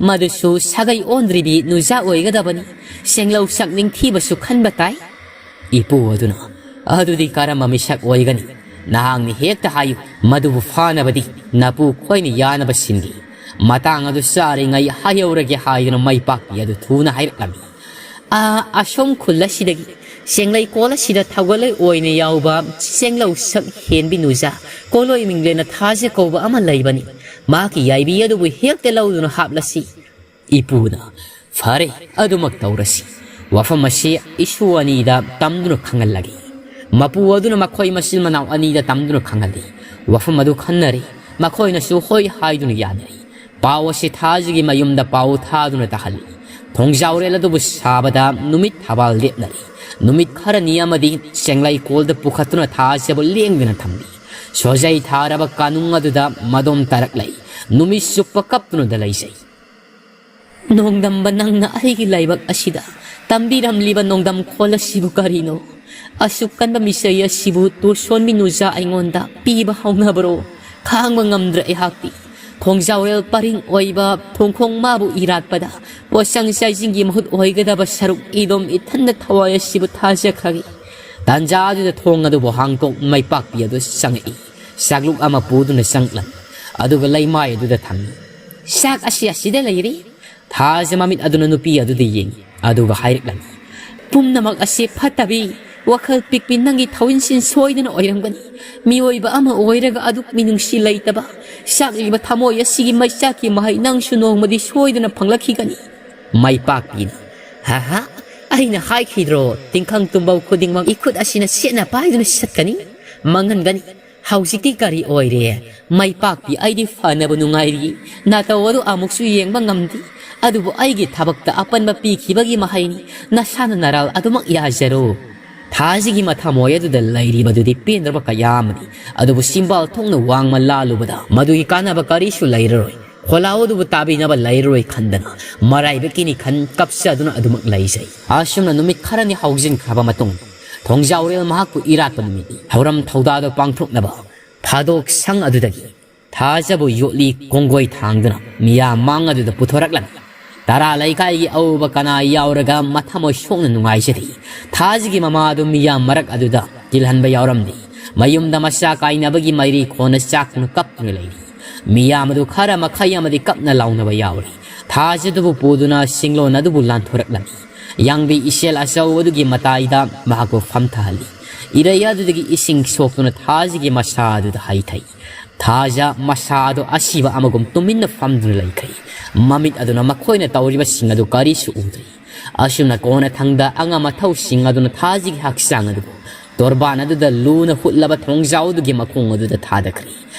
ꯃꯗꯨꯁꯨ ꯁꯥꯒꯩ ꯑꯣꯟꯗ꯭ꯔꯤꯕꯤ ꯅꯨꯖꯥ ꯑꯣꯏꯒꯗꯕꯅꯤ꯫ ꯁꯦꯡꯂꯧ ꯁꯛ ꯅꯤꯡꯊꯤꯕꯁꯨ ꯈꯟꯕ ꯇꯥꯏ꯫ ꯏꯄꯨ ꯑꯗꯨꯅ, "ꯑꯗꯨꯗꯤ ꯀꯔꯝꯕ ꯃꯤꯁꯛ ꯑꯣꯏꯒꯅꯤ? ꯅꯍꯥꯛꯅ ꯍꯦꯛꯇ ꯍꯥꯏꯌꯨ꯫ ꯃꯗꯨꯕꯨ ꯐꯥꯅꯕꯗꯤ ꯅꯄꯨ ꯈꯣꯏꯅ ꯌꯥꯅꯕ ꯁꯤꯟꯒꯦ꯫ ꯃꯇꯥꯡ ꯑꯗꯨ ꯆꯥꯔꯤꯉꯩ ꯍꯥꯏꯍꯧꯔꯒꯦ" ꯍꯥꯏꯗꯨꯅ ꯃꯩꯄꯥꯛꯄꯤ ꯑꯗꯨ ꯊꯨꯅ ꯍꯥꯏꯔꯛꯂꯝꯃꯤ꯫ "ꯑꯥ, ꯑꯁꯣꯝ ꯈꯨꯜ ꯑꯁꯤꯗꯒꯤ ꯁꯦꯡꯂꯩ ꯀꯣꯜ ꯑꯁꯤꯗ ꯊꯧꯒꯠꯂꯣꯏ ꯑꯣꯏꯅ ꯌꯥꯎꯕ ꯁꯦꯡꯂꯧ ꯁꯛ ꯍꯦꯟꯕꯤ ꯅꯨꯖꯥ ꯀꯣꯜꯂꯣꯏ ꯃꯤꯡꯂꯦꯟꯅ ꯊꯥꯖ ꯀꯧꯕ ꯑꯃ ꯂꯩꯕꯅꯤ꯫ ꯃꯍꯥꯛꯀꯤ ꯌꯥꯏꯕꯤ ꯑꯗꯨꯕꯨ ꯍꯦꯛꯇ ꯂꯧꯗꯨꯅ ꯍꯥꯞꯂꯁꯤ꯫" ꯏꯄꯨꯅ, "ꯐꯔꯦ, ꯑꯗꯨꯃꯛ ꯇꯧꯔꯁꯤ꯫ ꯋꯥꯐꯝ ꯑꯁꯤ ꯏꯁꯨ ꯑꯅꯤꯗ ꯇꯝꯗꯨꯅ ꯈꯪꯍꯜꯂꯒꯦ꯫" ꯃꯄꯨ ꯑꯗꯨꯅ ꯃꯈꯣꯏ ꯃꯆꯤꯟ ꯃꯅꯥꯎ ꯑꯅꯤꯗ ꯇꯝꯗꯨꯅ ꯈꯪꯍꯜꯂꯤ꯫ ꯋꯥꯐꯝ ꯑꯗꯨ ꯈꯟꯅꯔꯦ꯫ ꯃꯈꯣꯏꯅꯁꯨ ꯍꯣꯏ ꯍꯥꯏꯗꯨꯅ ꯌꯥꯅꯔꯦ꯫ ꯄꯥꯎ ꯑꯁꯤ ꯊꯥꯖꯒꯤ ꯃꯌꯨꯝꯗ ꯄꯥꯎ ꯊꯥꯗꯨꯅ ꯇꯥꯍꯜꯂꯤ꯫ ꯊꯣꯡꯖꯥꯎꯔꯦꯜ ꯑꯗꯨꯕꯨ ꯁꯥꯕꯗ ꯅꯨꯃꯤꯠ ꯊꯕꯥꯜ ꯂꯦꯞꯅꯔꯦ꯫ ꯅꯨꯃꯤꯠ ꯈꯔꯅꯤ ꯑꯃꯗꯤ ꯆꯦꯡꯂꯩ ꯀꯣꯜꯗ ꯄꯨꯈꯠꯇꯨꯅ ꯊꯥꯖꯕꯨ ꯂꯦꯡꯗꯅ ꯊꯝꯂꯤ꯫ ꯁꯣꯖꯩ ꯊꯥꯔꯕ ꯀꯥꯅꯨꯡ ꯑꯗꯨꯗ ꯃꯗꯣꯝ ꯇꯥꯔꯛꯂꯩ ꯅꯨꯃꯤꯠ ꯆꯨꯞꯄ ꯀꯞꯇꯨꯅꯗ ꯂꯩꯖꯩ꯫ "ꯅꯣꯡꯗꯝꯕ, ꯅꯪꯅ ꯑꯩꯒꯤ ꯂꯥꯏꯕꯛ ꯑꯁꯤꯗ ꯇꯝꯕꯤꯔꯝꯂꯤꯕ ꯅꯣꯡꯗꯝ ꯈꯣꯜ ꯑꯁꯤꯕꯨ ꯀꯔꯤꯅꯣ? ꯑꯁꯨꯛ ꯀꯟꯕ ꯃꯤꯆꯩ ꯑꯁꯤꯕꯨ ꯇꯣꯔꯁꯣꯟꯕꯤ ꯅꯨꯖꯥ ꯑꯩꯉꯣꯟꯗ ꯄꯤꯕ ꯍꯧꯅꯕ꯭ꯔꯣ? ꯈꯥꯡꯕ ꯉꯝꯗ꯭ꯔꯦ ꯑꯩꯍꯥꯛꯇꯤ꯫ ꯊꯣꯡꯖꯥꯎꯔꯦꯜ ꯄꯔꯤꯡ ꯑꯣꯏꯕ ꯊꯣꯡꯈꯣꯡ ꯃꯥꯕꯨ ꯏꯔꯥꯠꯄꯗ ꯄꯣꯠꯁꯪ ꯆꯥꯏꯖꯤꯡꯒꯤ ꯃꯍꯨꯠ ꯑꯣꯏꯒꯗꯕ ꯁꯔꯨꯛ ꯏꯗꯣꯝ ꯏꯊꯟꯗ ꯊꯋꯥꯏ ꯑꯁꯤꯕꯨ ꯊꯥꯖꯈ꯭ꯔꯒꯦ꯫" ꯇꯥꯟꯖꯥ ꯑꯗꯨꯗ ꯊꯣꯡ ꯑꯗꯨꯕꯨ ꯍꯥꯡꯗꯣꯛ ꯃꯩꯄꯥꯛꯄꯤ ꯑꯗꯨ ꯆꯪꯉꯛꯏ꯫ ꯆꯥꯛꯂꯨꯛ ꯑꯃ ꯄꯨꯗꯨꯅ ꯆꯪꯂꯝꯃꯤ꯫ ꯑꯗꯨꯒ ꯂꯩꯃꯥꯏ ꯑꯗꯨꯗ ꯊꯝꯃꯤ꯫ "ꯆꯥꯛ ꯑꯁꯤ ꯑꯁꯤꯗ ꯂꯩꯔꯤ꯫" ꯊꯥꯖ ꯃꯃꯤꯠ ꯑꯗꯨꯅ ꯅꯨꯄꯤ ꯑꯗꯨꯗ ꯌꯦꯡꯉꯤ꯫ ꯑꯗꯨꯒ ꯍꯥꯏꯔꯛꯂꯝꯃꯤ, "ꯄꯨꯝꯅꯃꯛ ꯑꯁꯤ ꯐꯠꯇꯕꯤ, ꯋꯥꯈꯜ ꯄꯤꯛꯄꯤ ꯅꯪꯒꯤ ꯊꯧꯏꯟꯁꯤꯟ ꯁꯣꯏꯗꯅ ꯑꯣꯏꯔꯝꯒꯅꯤ꯫ ꯃꯤꯑꯣꯏꯕ ꯑꯃ ꯑꯣꯏꯔꯒ ꯑꯗꯨꯛ ꯃꯤꯅꯨꯡꯁꯤ ꯂꯩꯇꯕ, ꯆꯥꯛꯂꯤꯕ ꯊꯃꯣꯏ ꯑꯁꯤꯒꯤ ꯃꯩꯆꯥꯛꯀꯤ ꯃꯍꯩ ꯅꯪꯁꯨ ꯅꯣꯡꯃꯗꯤ ꯁꯣꯏꯗꯅ ꯐꯪꯂꯛꯈꯤꯒꯅꯤ꯫" ꯃꯩꯄꯥꯛꯄꯤꯅ, "ꯍꯥ ꯍꯥ, ꯑꯩꯅ ꯍꯥꯏꯈꯤꯗ꯭ꯔꯣ, ꯇꯤꯡꯈꯪ ꯇꯨꯝꯕꯧ ꯈꯨꯗꯤꯡꯃꯛ ꯏꯈꯨꯠ ꯑꯁꯤꯅ ꯁꯦꯠꯅ ꯄꯥꯏꯗꯨꯅ ꯆꯠꯀꯅꯤ, ꯃꯥꯡꯍꯟꯒꯅꯤ꯫ "ꯍꯧꯖꯤꯛꯇꯤ ꯀꯔꯤ ꯑꯣꯏꯔꯦ? ꯃꯩꯄꯥꯛꯄꯤ, ꯑꯩꯗꯤ ꯐꯅꯕ ꯅꯨꯡꯉꯥꯏꯔꯤ꯫ ꯅꯥꯇꯧ ꯑꯗꯨ ꯑꯃꯨꯛꯁꯨ ꯌꯦꯡꯕ ꯉꯝꯗꯦ꯫ ꯑꯗꯨꯕꯨ ꯑꯩꯒꯤ ꯊꯕꯛꯇ ꯑꯄꯟꯕ ꯄꯤꯈꯤꯕꯒꯤ ꯃꯍꯩꯅꯤ꯫ ꯅꯁꯥꯅ ꯅꯔꯥꯜ ꯑꯗꯨꯃꯛ ꯌꯥꯖꯔꯣ꯫" ꯊꯥꯖꯒꯤ ꯃꯊꯃꯣꯏ ꯑꯗꯨꯗ ꯂꯩꯔꯤꯕꯗꯨꯗꯤ ꯄꯦꯟꯗ꯭ꯔꯕ ꯀꯌꯥ ꯑꯃꯅꯤ꯫ ꯑꯗꯨꯕꯨ ꯆꯤꯝꯕꯥꯜ ꯊꯣꯛꯅ ꯋꯥꯡꯃ ꯂꯥꯜꯂꯨꯕꯗ ꯃꯗꯨꯒꯤ ꯀꯥꯟꯅꯕ ꯀꯔꯤꯁꯨ ꯂꯩꯔꯔꯣꯏ꯫ ꯈꯣꯜꯂꯥꯎ ꯑꯗꯨꯕꯨ ꯇꯥꯕꯤꯅꯕ ꯂꯩꯔꯔꯣꯏ ꯈꯟꯗꯅ ꯃꯔꯥꯏꯕꯛꯀꯤꯅꯤ ꯈꯟ ꯀꯞꯆꯗꯨꯅ ꯑꯗꯨꯃꯛ ꯂꯩꯖꯩ꯫ ꯑꯁꯨꯝꯅ ꯅꯨꯃꯤꯠ ꯈꯔꯅꯤ ꯍꯧꯖꯤꯟꯈ꯭ꯔꯕ ꯃꯇꯨꯡ, ꯊꯣꯡꯖꯥꯎꯔꯦꯜ ꯃꯍꯥꯛꯄꯨ ꯏꯔꯥꯠꯄ ꯅꯨꯃꯤꯠꯅꯤ꯫ ꯊꯧꯔꯝ ꯊꯧꯗꯥꯗ ꯄꯥꯡꯊꯣꯛꯅꯕ ꯐꯥꯗꯣꯛ ꯁꯪ ꯑꯗꯨꯗꯒꯤ ꯊꯥꯖꯕꯨ ꯌꯣꯠꯂꯤ ꯀꯣꯡꯒꯣꯏ ꯊꯥꯡꯗꯨꯅ ꯃꯤꯌꯥꯝ ꯃꯥꯡ ꯑꯗꯨꯗ ꯄꯨꯊꯣꯔꯛꯂꯝꯃꯤ꯫ ꯇꯔꯥ ꯂꯩꯀꯥꯏꯒꯤ ꯑꯎꯕ ꯀꯅꯥ ꯌꯥꯎꯔꯒ ꯃꯊꯃꯣꯏ ꯁꯣꯛꯅ ꯅꯨꯡꯉꯥꯏꯖꯔꯤ꯫ ꯊꯥꯖꯒꯤ ꯃꯃꯥ ꯑꯗꯨ ꯃꯤꯌꯥꯝ ꯃꯔꯛ ꯑꯗꯨꯗ ꯇꯤꯜꯍꯟꯕ ꯌꯥꯎꯔꯝꯗꯦ꯫ ꯃꯌꯨꯝꯗ ꯃꯆꯥ ꯀꯥꯏꯅꯕꯒꯤ ꯃꯩꯔꯤ ꯈꯣꯟꯅ ꯆꯥꯛꯇꯨꯅ ꯀꯞꯇꯨꯅ ꯂꯩꯔꯤ꯫ ꯃꯤꯌꯥꯝ ꯑꯗꯨ ꯈꯔ ꯃꯈꯩ ꯑꯃꯗꯤ ꯀꯞꯅ ꯂꯥꯎꯅꯕ ꯌꯥꯎꯔꯤ꯫ ꯊꯥꯖꯗꯨꯕꯨ ꯄꯨꯗꯨꯅ ꯁꯤꯡꯂꯣꯟ ꯑꯗꯨꯕꯨ ꯂꯥꯟꯊꯣꯔꯛꯂꯝꯃꯤ꯫ ꯌꯥꯡꯕꯤ ꯏꯆꯦꯜ ꯑꯆꯧꯕꯗꯨꯒꯤ ꯃꯇꯥꯏꯗ ꯃꯍꯥꯛꯄꯨ ꯐꯝꯊꯍꯜꯂꯤ꯫ ꯏꯔꯩ ꯑꯗꯨꯗꯒꯤ ꯏꯁꯤꯡ ꯁꯣꯛꯇꯨꯅ ꯊꯥꯖꯒꯤ ꯃꯁꯥ ꯑꯗꯨꯗ ꯍꯩꯊꯩ꯫ ꯊꯥꯖ ꯃꯁꯥ ꯑꯗꯨ ꯑꯁꯤꯕ ꯑꯃꯒꯨꯝ ꯇꯨꯃꯤꯟꯅ ꯐꯝꯗꯨꯅ ꯂꯩꯈ꯭ꯔꯦ꯫ ꯃꯃꯤꯠ ꯑꯗꯨꯅ ꯃꯈꯣꯏꯅ ꯇꯧꯔꯤꯕꯁꯤꯡ ꯑꯗꯨ ꯀꯔꯤꯁꯨ ꯎꯗ꯭ꯔꯤ꯫ ꯑꯁꯨꯝꯅ ꯀꯣꯟꯅꯊꯪꯗ ꯑꯉꯝ ꯑꯊꯧꯁꯤꯡ ꯑꯗꯨꯅ ꯊꯥꯖꯒꯤ ꯍꯛꯆꯥꯡ ꯑꯗꯨꯕꯨ ꯇꯣꯔꯕꯥꯟ ꯑꯗꯨꯗ ꯂꯨꯅ ꯍꯨꯠꯂꯕ ꯊꯣꯡꯖꯥꯎ ꯑꯗꯨꯒꯤ ꯃꯈꯣꯡ ꯑꯗꯨꯗ ꯊꯥꯗꯈ꯭ꯔꯦ꯫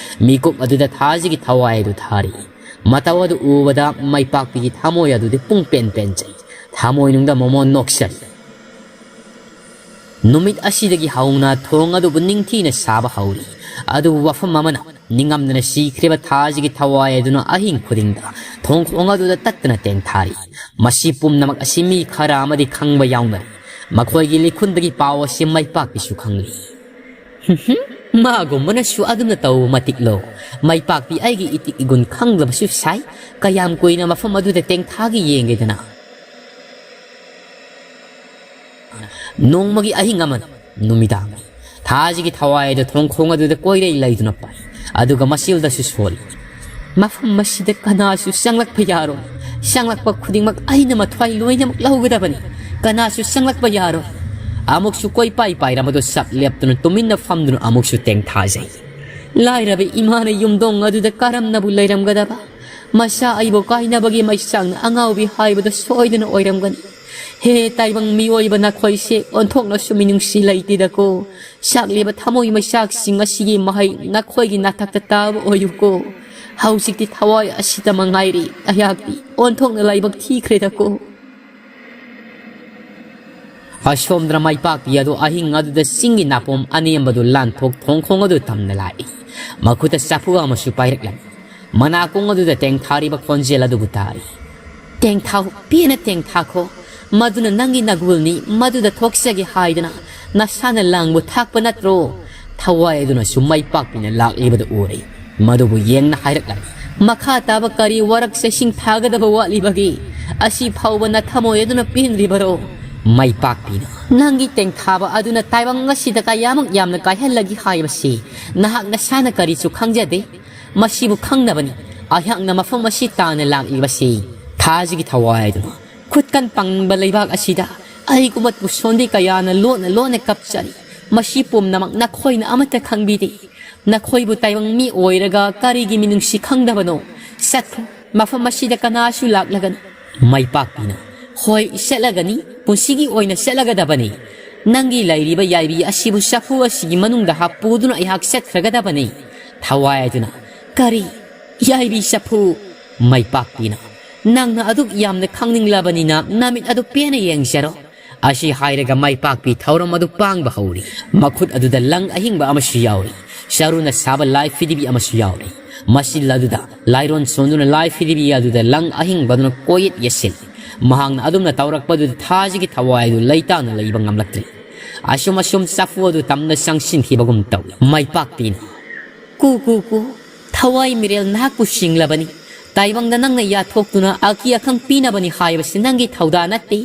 ꯃꯤꯀꯨꯞ ꯑꯗꯨꯗ ꯊꯥꯖꯒꯤ ꯊꯋꯥꯏ ꯑꯗꯨ ꯊꯥꯔꯤ꯫ ꯃꯇꯧ ꯑꯗꯨ ꯎꯕꯗ ꯃꯩꯄꯥꯛꯄꯤꯒꯤ ꯊꯃꯣꯏ ꯑꯗꯨꯗꯤ ꯄꯨꯡ ꯄꯦꯟ ꯄꯦꯟꯖꯩ꯫ ꯊꯃꯣꯏꯅꯨꯡꯗ ꯃꯣꯃꯣꯟ ꯅꯣꯛꯆꯔꯤ꯫ ꯅꯨꯃꯤꯠ ꯑꯁꯤꯗꯒꯤ ꯍꯧꯅ ꯊꯣꯡ ꯑꯗꯨꯕꯨ ꯅꯤꯡꯊꯤꯅ ꯁꯥꯕ ꯍꯧꯔꯤ꯫ ꯑꯗꯨꯕꯨ ꯋꯥꯐꯝ ꯑꯃꯅ, ꯅꯤꯡꯉꯝꯗꯅ ꯁꯤꯈ꯭ꯔꯤꯕ ꯊꯥꯖꯒꯤ ꯊꯋꯥꯏ ꯑꯗꯨꯅ ꯑꯍꯤꯡ ꯈꯨꯗꯤꯡꯗ ꯊꯣꯡ ꯈꯣꯡ ꯑꯗꯨꯗ ꯇꯠꯇꯅ ꯇꯦꯡꯊꯥꯔꯤ꯫ ꯃꯁꯤ ꯄꯨꯝꯅꯃꯛ ꯑꯁꯤ ꯃꯤ ꯈꯔ ꯑꯃꯗꯤ ꯈꯪꯕ ꯌꯥꯎꯅꯔꯤ꯫ ꯃꯈꯣꯏꯒꯤ ꯂꯤꯈꯨꯟꯗꯒꯤ ꯄꯥꯎ ꯑꯁꯤ ꯃꯩꯄꯥꯛꯄꯤꯁꯨ ꯈꯪꯂꯤ꯫ "ꯍꯨꯝ ꯍꯨꯝ, ꯃꯥꯒꯨꯝꯕꯅꯁꯨ ꯑꯗꯨꯝꯅ ꯇꯧꯕ ꯃꯇꯤꯛꯂꯣ? ꯃꯩꯄꯥꯛꯄꯤ ꯑꯩꯒꯤ ꯏꯇꯤꯛ ꯏꯒꯨꯟ ꯈꯪꯗꯕꯁꯨ ꯁꯥꯏ꯫ ꯀꯌꯥꯝ ꯀꯨꯏꯅ ꯃꯐꯝ ꯑꯗꯨꯗ ꯇꯦꯡꯊꯥꯒꯦ ꯌꯦꯡꯒꯦꯗꯅ꯫" ꯅꯣꯡꯃꯒꯤ ꯑꯍꯤꯡ ꯑꯃꯗ ꯅꯨꯃꯤꯗꯥꯡꯅꯤ꯫ ꯊꯥꯖꯒꯤ ꯊꯋꯥꯏ ꯑꯗꯨ ꯊꯣꯡꯈꯣꯡ ꯑꯗꯨꯗ ꯀꯣꯏꯔꯩ ꯂꯩꯗꯨꯅ ꯄꯥꯏ꯫ ꯑꯗꯨꯒ ꯃꯆꯤꯜꯗꯁꯨ ꯁꯣꯜꯂꯤ꯫ "ꯃꯐꯝ ꯑꯁꯤꯗ ꯀꯅꯥꯁꯨ ꯆꯪꯂꯛꯄ ꯌꯥꯔꯣꯏ꯫ ꯆꯪꯂꯛꯄ ꯈꯨꯗꯤꯡꯃꯛ ꯑꯩꯅ ꯃꯊ꯭ꯋꯥꯏ ꯂꯣꯏꯅꯃꯛ ꯂꯧꯒꯗꯕꯅꯤ꯫ ꯀꯅꯥꯁꯨ ꯆꯪꯂꯛꯄ ꯌꯥꯔꯣꯏ꯫" ꯑꯃꯨꯛꯁꯨ ꯀꯣꯏꯄꯥꯏ ꯄꯥꯏꯔꯝꯕꯗꯨ ꯆꯞ ꯂꯦꯞꯇꯨꯅ ꯇꯨꯃꯤꯟꯅ ꯐꯝꯗꯨꯅ ꯑꯃꯨꯛꯁꯨ ꯇꯦꯡꯊꯥꯖꯩ꯫ ꯂꯥꯏꯔꯕ ꯏꯃꯥꯅ ꯌꯨꯝꯗꯣꯡ ꯑꯗꯨꯗ ꯀꯔꯝꯅꯕꯨ ꯂꯩꯔꯝꯒꯗꯕ? ꯃꯆꯥ ꯑꯩꯕꯨ ꯀꯥꯏꯅꯕꯒꯤ ꯃꯩꯁꯥꯡꯅ ꯑꯉꯥꯎꯕꯤ ꯍꯥꯏꯕꯗꯨ ꯁꯣꯏꯗꯅ ꯑꯣꯏꯔꯝꯒꯅꯤ꯫ ꯍꯦ ꯇꯥꯏꯕꯪ ꯃꯤꯑꯣꯏꯕ ꯅꯈꯣꯏꯁꯦ, ꯑꯣꯟꯊꯣꯛꯅꯁꯨ ꯃꯤꯅꯨꯡꯁꯤ ꯂꯩꯇꯦꯗꯀꯣ꯫ ꯁꯥꯛꯂꯤꯕ ꯊꯃꯣꯏ ꯃꯩꯆꯥꯛꯁꯤꯡ ꯑꯁꯤꯒꯤ ꯃꯍꯩ ꯅꯈꯣꯏꯒꯤ ꯅꯥꯊꯛꯇ ꯇꯥꯕ ꯑꯣꯏꯌꯨꯀꯣ꯫ ꯍꯧꯖꯤꯛꯇꯤ ꯊꯋꯥꯏ ꯑꯁꯤꯗ ꯃꯉꯥꯏꯔꯤ ꯑꯩꯍꯥꯛꯇꯤ꯫ ꯑꯣꯟꯊꯣꯛꯅ ꯂꯥꯏꯕꯛ ꯊꯤꯈ꯭ꯔꯦꯗꯀꯣ꯫ ꯑꯁꯣꯝꯗꯅ ꯃꯥꯏꯄꯥꯛꯄꯤ ꯑꯗꯨ ꯑꯍꯤꯡ ꯑꯗꯨꯗ ꯆꯤꯡꯒꯤ ꯅꯥꯄꯣꯝ ꯑꯅꯦꯝꯕꯗꯨ ꯂꯥꯟꯊꯣꯛ ꯊꯣꯡꯈꯣꯡ ꯑꯗꯨ ꯇꯝꯅ ꯂꯥꯛꯏ꯫ ꯃꯈꯨꯠꯇ ꯆꯐꯨ ꯑꯃꯁꯨ ꯄꯥꯏꯔꯛꯂꯝꯃꯤ꯫ ꯃꯅꯥꯀꯣꯡ ꯑꯗꯨꯗ ꯇꯦꯡꯊꯥꯔꯤꯕ ꯈꯣꯟꯖꯦꯜ ꯑꯗꯨꯕꯨ ꯇꯥꯔꯤ꯫ "ꯇꯦꯡꯊꯥꯎ, ꯄꯦꯟꯅ ꯇꯦꯡꯊꯥꯈꯣ꯫ ꯃꯗꯨꯅ ꯅꯪꯒꯤ ꯅꯒꯨꯜꯅꯤ, ꯃꯗꯨꯗ ꯊꯣꯛꯆꯒꯦ ꯍꯥꯏꯗꯅ ꯅꯁꯥꯅ ꯂꯥꯡꯕ ꯊꯥꯛꯄ ꯅꯠꯇ꯭ꯔꯣ?" ꯊꯋꯥꯏ ꯑꯗꯨꯅꯁꯨ ꯃꯥꯏꯄꯥꯛꯄꯤꯅ ꯂꯥꯛꯂꯤꯕꯗꯨ ꯎꯔꯦ꯫ ꯃꯗꯨꯕꯨ ꯌꯦꯡꯅ ꯍꯥꯏꯔꯛꯂꯝꯃꯤ꯫ "ꯃꯈꯥ ꯇꯥꯕ ꯀꯔꯤ ꯋꯥꯔꯛ ꯆꯩꯁꯤꯡ ꯊꯥꯒꯗꯕ ꯋꯥꯠꯂꯤꯕꯒꯦ? ꯑꯁꯤ ꯐꯥꯎꯕ ꯅꯊꯃꯣꯏ ꯑꯗꯨꯅ ꯄꯦꯟꯗ꯭ꯔꯤꯕꯔꯣ?" ꯃꯥꯏꯄꯥꯛꯄꯤꯅ, "ꯅꯪꯒꯤ ꯇꯦꯡꯊꯥꯕ ꯑꯗꯨꯅ ꯇꯥꯏꯕꯪ ꯑꯁꯤꯗ ꯀꯌꯥꯃꯨꯛ ꯌꯥꯝꯅ ꯀꯥꯏꯍꯜꯂꯒꯦ ꯍꯥꯏꯕꯁꯤ ꯅꯍꯥꯛ ꯅꯁꯥꯅ ꯀꯔꯤꯁꯨ ꯈꯪꯖꯗꯦ꯫ ꯃꯁꯤꯕꯨ ꯈꯪꯅꯕꯅꯤ ꯑꯩꯍꯥꯛꯅ ꯃꯐꯝ ꯑꯁꯤ ꯇꯥꯟꯅ ꯂꯥꯛꯂꯤꯕꯁꯤ꯫" ꯊꯥꯖꯒꯤ ꯊꯋꯥꯏ ꯑꯗꯨꯅ, "ꯈꯨꯠꯀꯟ ꯄꯪꯕ ꯂꯩꯕꯥꯛ ꯑꯁꯤꯗ ꯑꯩꯒꯨꯝꯕ ꯇꯨꯁꯣꯟꯗꯤ ꯀꯌꯥꯅ ꯂꯣꯟꯅ ꯂꯣꯟꯅ ꯀꯞꯆꯔꯤ꯫ ꯃꯁꯤ ꯄꯨꯝꯅꯃꯛ ꯅꯈꯣꯏꯅ ꯑꯃꯠꯇ ꯈꯪꯕꯤꯗꯦ꯫ ꯅꯈꯣꯏꯕꯨ ꯇꯥꯏꯕꯪ ꯃꯤ ꯑꯣꯏꯔꯒ ꯀꯔꯤꯒꯤ ꯃꯤꯅꯨꯡꯁꯤ ꯈꯪꯗꯕꯅꯣ? ꯆꯠꯈ꯭ꯔꯣ, ꯃꯐꯝ ꯑꯁꯤꯗ ꯀꯅꯥꯁꯨ ꯂꯥꯛꯂꯒꯅꯨ꯫" ꯃꯥꯏꯄꯥꯛꯄꯤꯅ, "ꯍꯣꯏ, ꯆꯠꯂꯒꯅꯤ, ꯄꯨꯟꯁꯤꯒꯤ ꯑꯣꯏꯅ ꯆꯠꯂꯒꯗꯕꯅꯤ꯫ ꯅꯪꯒꯤ ꯂꯩꯔꯤꯕ ꯌꯥꯏꯕꯤ ꯑꯁꯤꯕꯨ ꯆꯐꯨ ꯑꯁꯤꯒꯤ ꯃꯅꯨꯡꯗ ꯍꯥꯞꯄꯨꯗꯨꯅ ꯑꯩꯍꯥꯛ ꯆꯠꯈ꯭ꯔꯒꯗꯕꯅꯤ꯫" ꯊꯋꯥꯏ ꯑꯗꯨꯅ, "ꯀꯔꯤ? ꯌꯥꯏꯕꯤ ꯆꯐꯨ?" ꯃꯥꯏꯄꯥꯛꯄꯤꯅ, "ꯅꯪꯅ ꯑꯗꯨꯛ ꯌꯥꯝꯅ ꯈꯪꯅꯤꯡꯂꯕꯅꯤꯅ ꯅꯃꯤꯠ ꯑꯗꯨ ꯄꯦꯟꯅ ꯌꯦꯡꯖꯔꯣ꯫" ꯑꯁꯤ ꯍꯥꯏꯔꯒ ꯃꯥꯏꯄꯥꯛꯄꯤ ꯊꯧꯔꯝ ꯑꯗꯨ ꯄꯥꯡꯕ ꯍꯧꯔꯤ꯫ ꯃꯈꯨꯠ ꯑꯗꯨꯗ ꯂꯪ ꯑꯍꯤꯡꯕ ꯑꯃꯁꯨ ꯌꯥꯎꯔꯤ꯫ ꯆꯔꯨꯅ ꯁꯥꯕ ꯂꯥꯏ ꯐꯤꯗꯤꯕꯤ ꯑꯃꯁꯨ ꯌꯥꯎꯔꯤ꯫ ꯃꯆꯤꯜ ꯑꯗꯨꯗ ꯂꯥꯏꯔꯣꯟ ꯁꯣꯟꯗꯨꯅ ꯂꯥꯏ ꯐꯤꯗꯤꯕꯤ ꯑꯗꯨꯗ ꯂꯪ ꯑꯍꯤꯡꯕꯗꯨꯅ ꯀꯣꯏꯌꯦꯠ ꯌꯦꯠꯁꯤꯜꯂꯤ꯫ ꯃꯍꯥꯛꯅ ꯑꯗꯨꯝꯅ ꯇꯧꯔꯛꯄꯗꯨꯗ ꯊꯥꯖꯒꯤ ꯊꯋꯥꯏ ꯑꯗꯨ ꯂꯩꯇꯥꯅ ꯂꯩꯕ ꯉꯝꯂꯛꯇ꯭ꯔꯦ꯫ ꯑꯁꯨꯝ ꯑꯁꯨꯝ ꯆꯐꯨ ꯑꯗꯨ ꯇꯝꯅ ꯆꯪꯁꯤꯟꯈꯤꯕꯒꯨꯝ ꯇꯧꯏ꯫ ꯃꯥꯏꯄꯥꯛꯄꯤꯅ, "ꯀꯨ, ꯀꯨ, ꯀꯨ, ꯊꯋꯥꯏ ꯃꯤꯔꯦꯜ ꯅꯍꯥꯛꯄꯨ ꯁꯤꯡꯂꯕꯅꯤ꯫ ꯇꯥꯏꯕꯪꯗ ꯅꯪꯅ ꯌꯥꯊꯣꯛꯇꯨꯅ ꯑꯀꯤ ꯑꯈꯪ ꯄꯤꯅꯕꯅꯤ ꯍꯥꯏꯕꯁꯤ ꯅꯪꯒꯤ ꯊꯧꯗꯥ ꯅꯠꯇꯦ꯫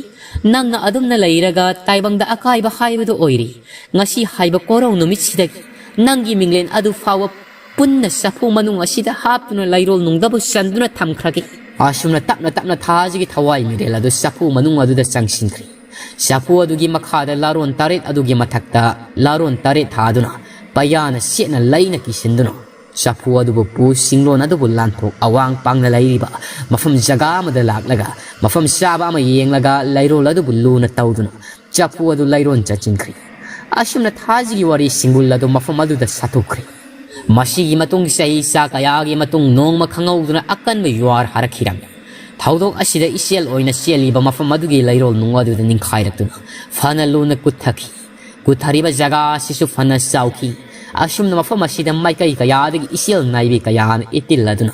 ꯅꯪꯅ ꯑꯗꯨꯝꯅ ꯂꯩꯔꯒ ꯇꯥꯏꯕꯪꯗ ꯑꯀꯥꯏꯕ ꯍꯥꯏꯕꯗꯨ ꯑꯣꯏꯔꯤ꯫ ꯉꯁꯤ ꯍꯥꯏꯕ ꯀꯣꯔꯧ ꯅꯨꯃꯤꯠꯁꯤꯗꯒꯤ ꯅꯪꯒꯤ ꯃꯤꯡꯂꯦꯟ ꯑꯗꯨ ꯐꯥꯎꯕ ꯄꯨꯟꯅ ꯆꯐꯨ ꯃꯅꯨꯡ ꯑꯁꯤꯗ ꯍꯥꯞꯇꯨꯅ ꯂꯩꯔꯣꯜ ꯅꯨꯡꯗꯕꯨ ꯆꯟꯗꯨꯅ ꯊꯝꯈ꯭ꯔꯒꯦ꯫" ꯑꯁꯨꯝꯅ ꯇꯞꯅ ꯇꯞꯅ ꯊꯥꯖꯒꯤ ꯊꯋꯥꯏ ꯃꯤꯔꯦꯜ ꯑꯗꯨ ꯆꯐꯨ ꯃꯅꯨꯡ ꯑꯗꯨꯗ ꯆꯪꯁꯤꯟꯈ꯭ꯔꯦ꯫ ꯆꯐꯨ ꯑꯗꯨꯒꯤ ꯃꯈꯥꯗ ꯂꯥꯔꯣꯟ ꯇꯔꯦꯠ ꯑꯗꯨꯒꯤ ꯃꯊꯛꯇ ꯂꯥꯔꯣꯟ ꯇꯔꯦꯠ ꯊꯥꯗꯨꯅ ꯄꯩꯌꯥꯅ ꯁꯦꯠꯅ ꯂꯩꯅ ꯀꯤꯁꯤꯟꯗꯨꯅ ꯆꯐꯨ ꯑꯗꯨꯕꯨ ꯄꯨ, ꯁꯤꯡꯂꯣꯟ ꯑꯗꯨꯕꯨ ꯂꯥꯟꯊꯣꯛ, ꯑꯋꯥꯡ ꯄꯥꯡꯅ ꯂꯩꯔꯤꯕ ꯃꯐꯝ ꯖꯒꯥ ꯑꯃꯗ ꯂꯥꯛꯂꯒ ꯃꯐꯝ ꯆꯥꯕ ꯑꯃ ꯌꯦꯡꯂꯒ ꯂꯩꯔꯣꯜ ꯑꯗꯨꯕꯨ ꯂꯨꯅ ꯇꯧꯗꯨꯅ ꯆꯐꯨ ꯑꯗꯨ ꯂꯩꯔꯣꯟ ꯆꯠꯆꯤꯟꯈ꯭ꯔꯦ꯫ ꯑꯁꯨꯝꯅ ꯊꯥꯖꯒꯤ ꯋꯥꯔꯤ ꯁꯤꯡꯕꯨꯜ ꯑꯗꯨ ꯃꯐꯝ ꯑꯗꯨꯗ ꯁꯥꯊꯣꯛꯈ꯭ꯔꯦ꯫ ꯃꯁꯤꯒꯤ ꯃꯇꯨꯡ ꯆꯍꯤ ꯆꯥ ꯀꯌꯥꯒꯤ ꯃꯇꯨꯡ ꯅꯣꯡꯃ ꯈꯪꯍꯧꯗꯨꯅ ꯑꯀꯟꯕ ꯌꯨꯍꯥꯔ ꯍꯥꯔꯛꯈꯤꯔꯝꯃꯤ꯫ ꯊꯧꯗꯣꯛ ꯑꯁꯤꯗ ꯏꯆꯦꯜ ꯑꯣꯏꯅ ꯆꯦꯜꯂꯤꯕ ꯃꯐꯝ ꯑꯗꯨꯒꯤ ꯂꯩꯔꯣꯜ ꯅꯨꯡ ꯑꯗꯨꯗ ꯅꯤꯡꯈꯥꯏꯔꯛꯇꯨꯅ ꯐꯅ ꯂꯨꯅ ꯀꯨꯠꯊꯈꯤ꯫ ꯀꯨꯠꯊꯔꯤꯕ ꯖꯒꯥ ꯑꯁꯤꯁꯨ ꯐꯅ ꯆꯥꯎꯈꯤ꯫ ꯑꯁꯨꯝꯅ ꯃꯐꯝ ꯑꯁꯤꯗ ꯃꯥꯏꯀꯩ ꯀꯌꯥꯗꯒꯤ ꯏꯆꯦꯜ ꯅꯥꯏꯕꯤ ꯀꯌꯥꯅ ꯏꯇꯤꯜꯂꯗꯨꯅ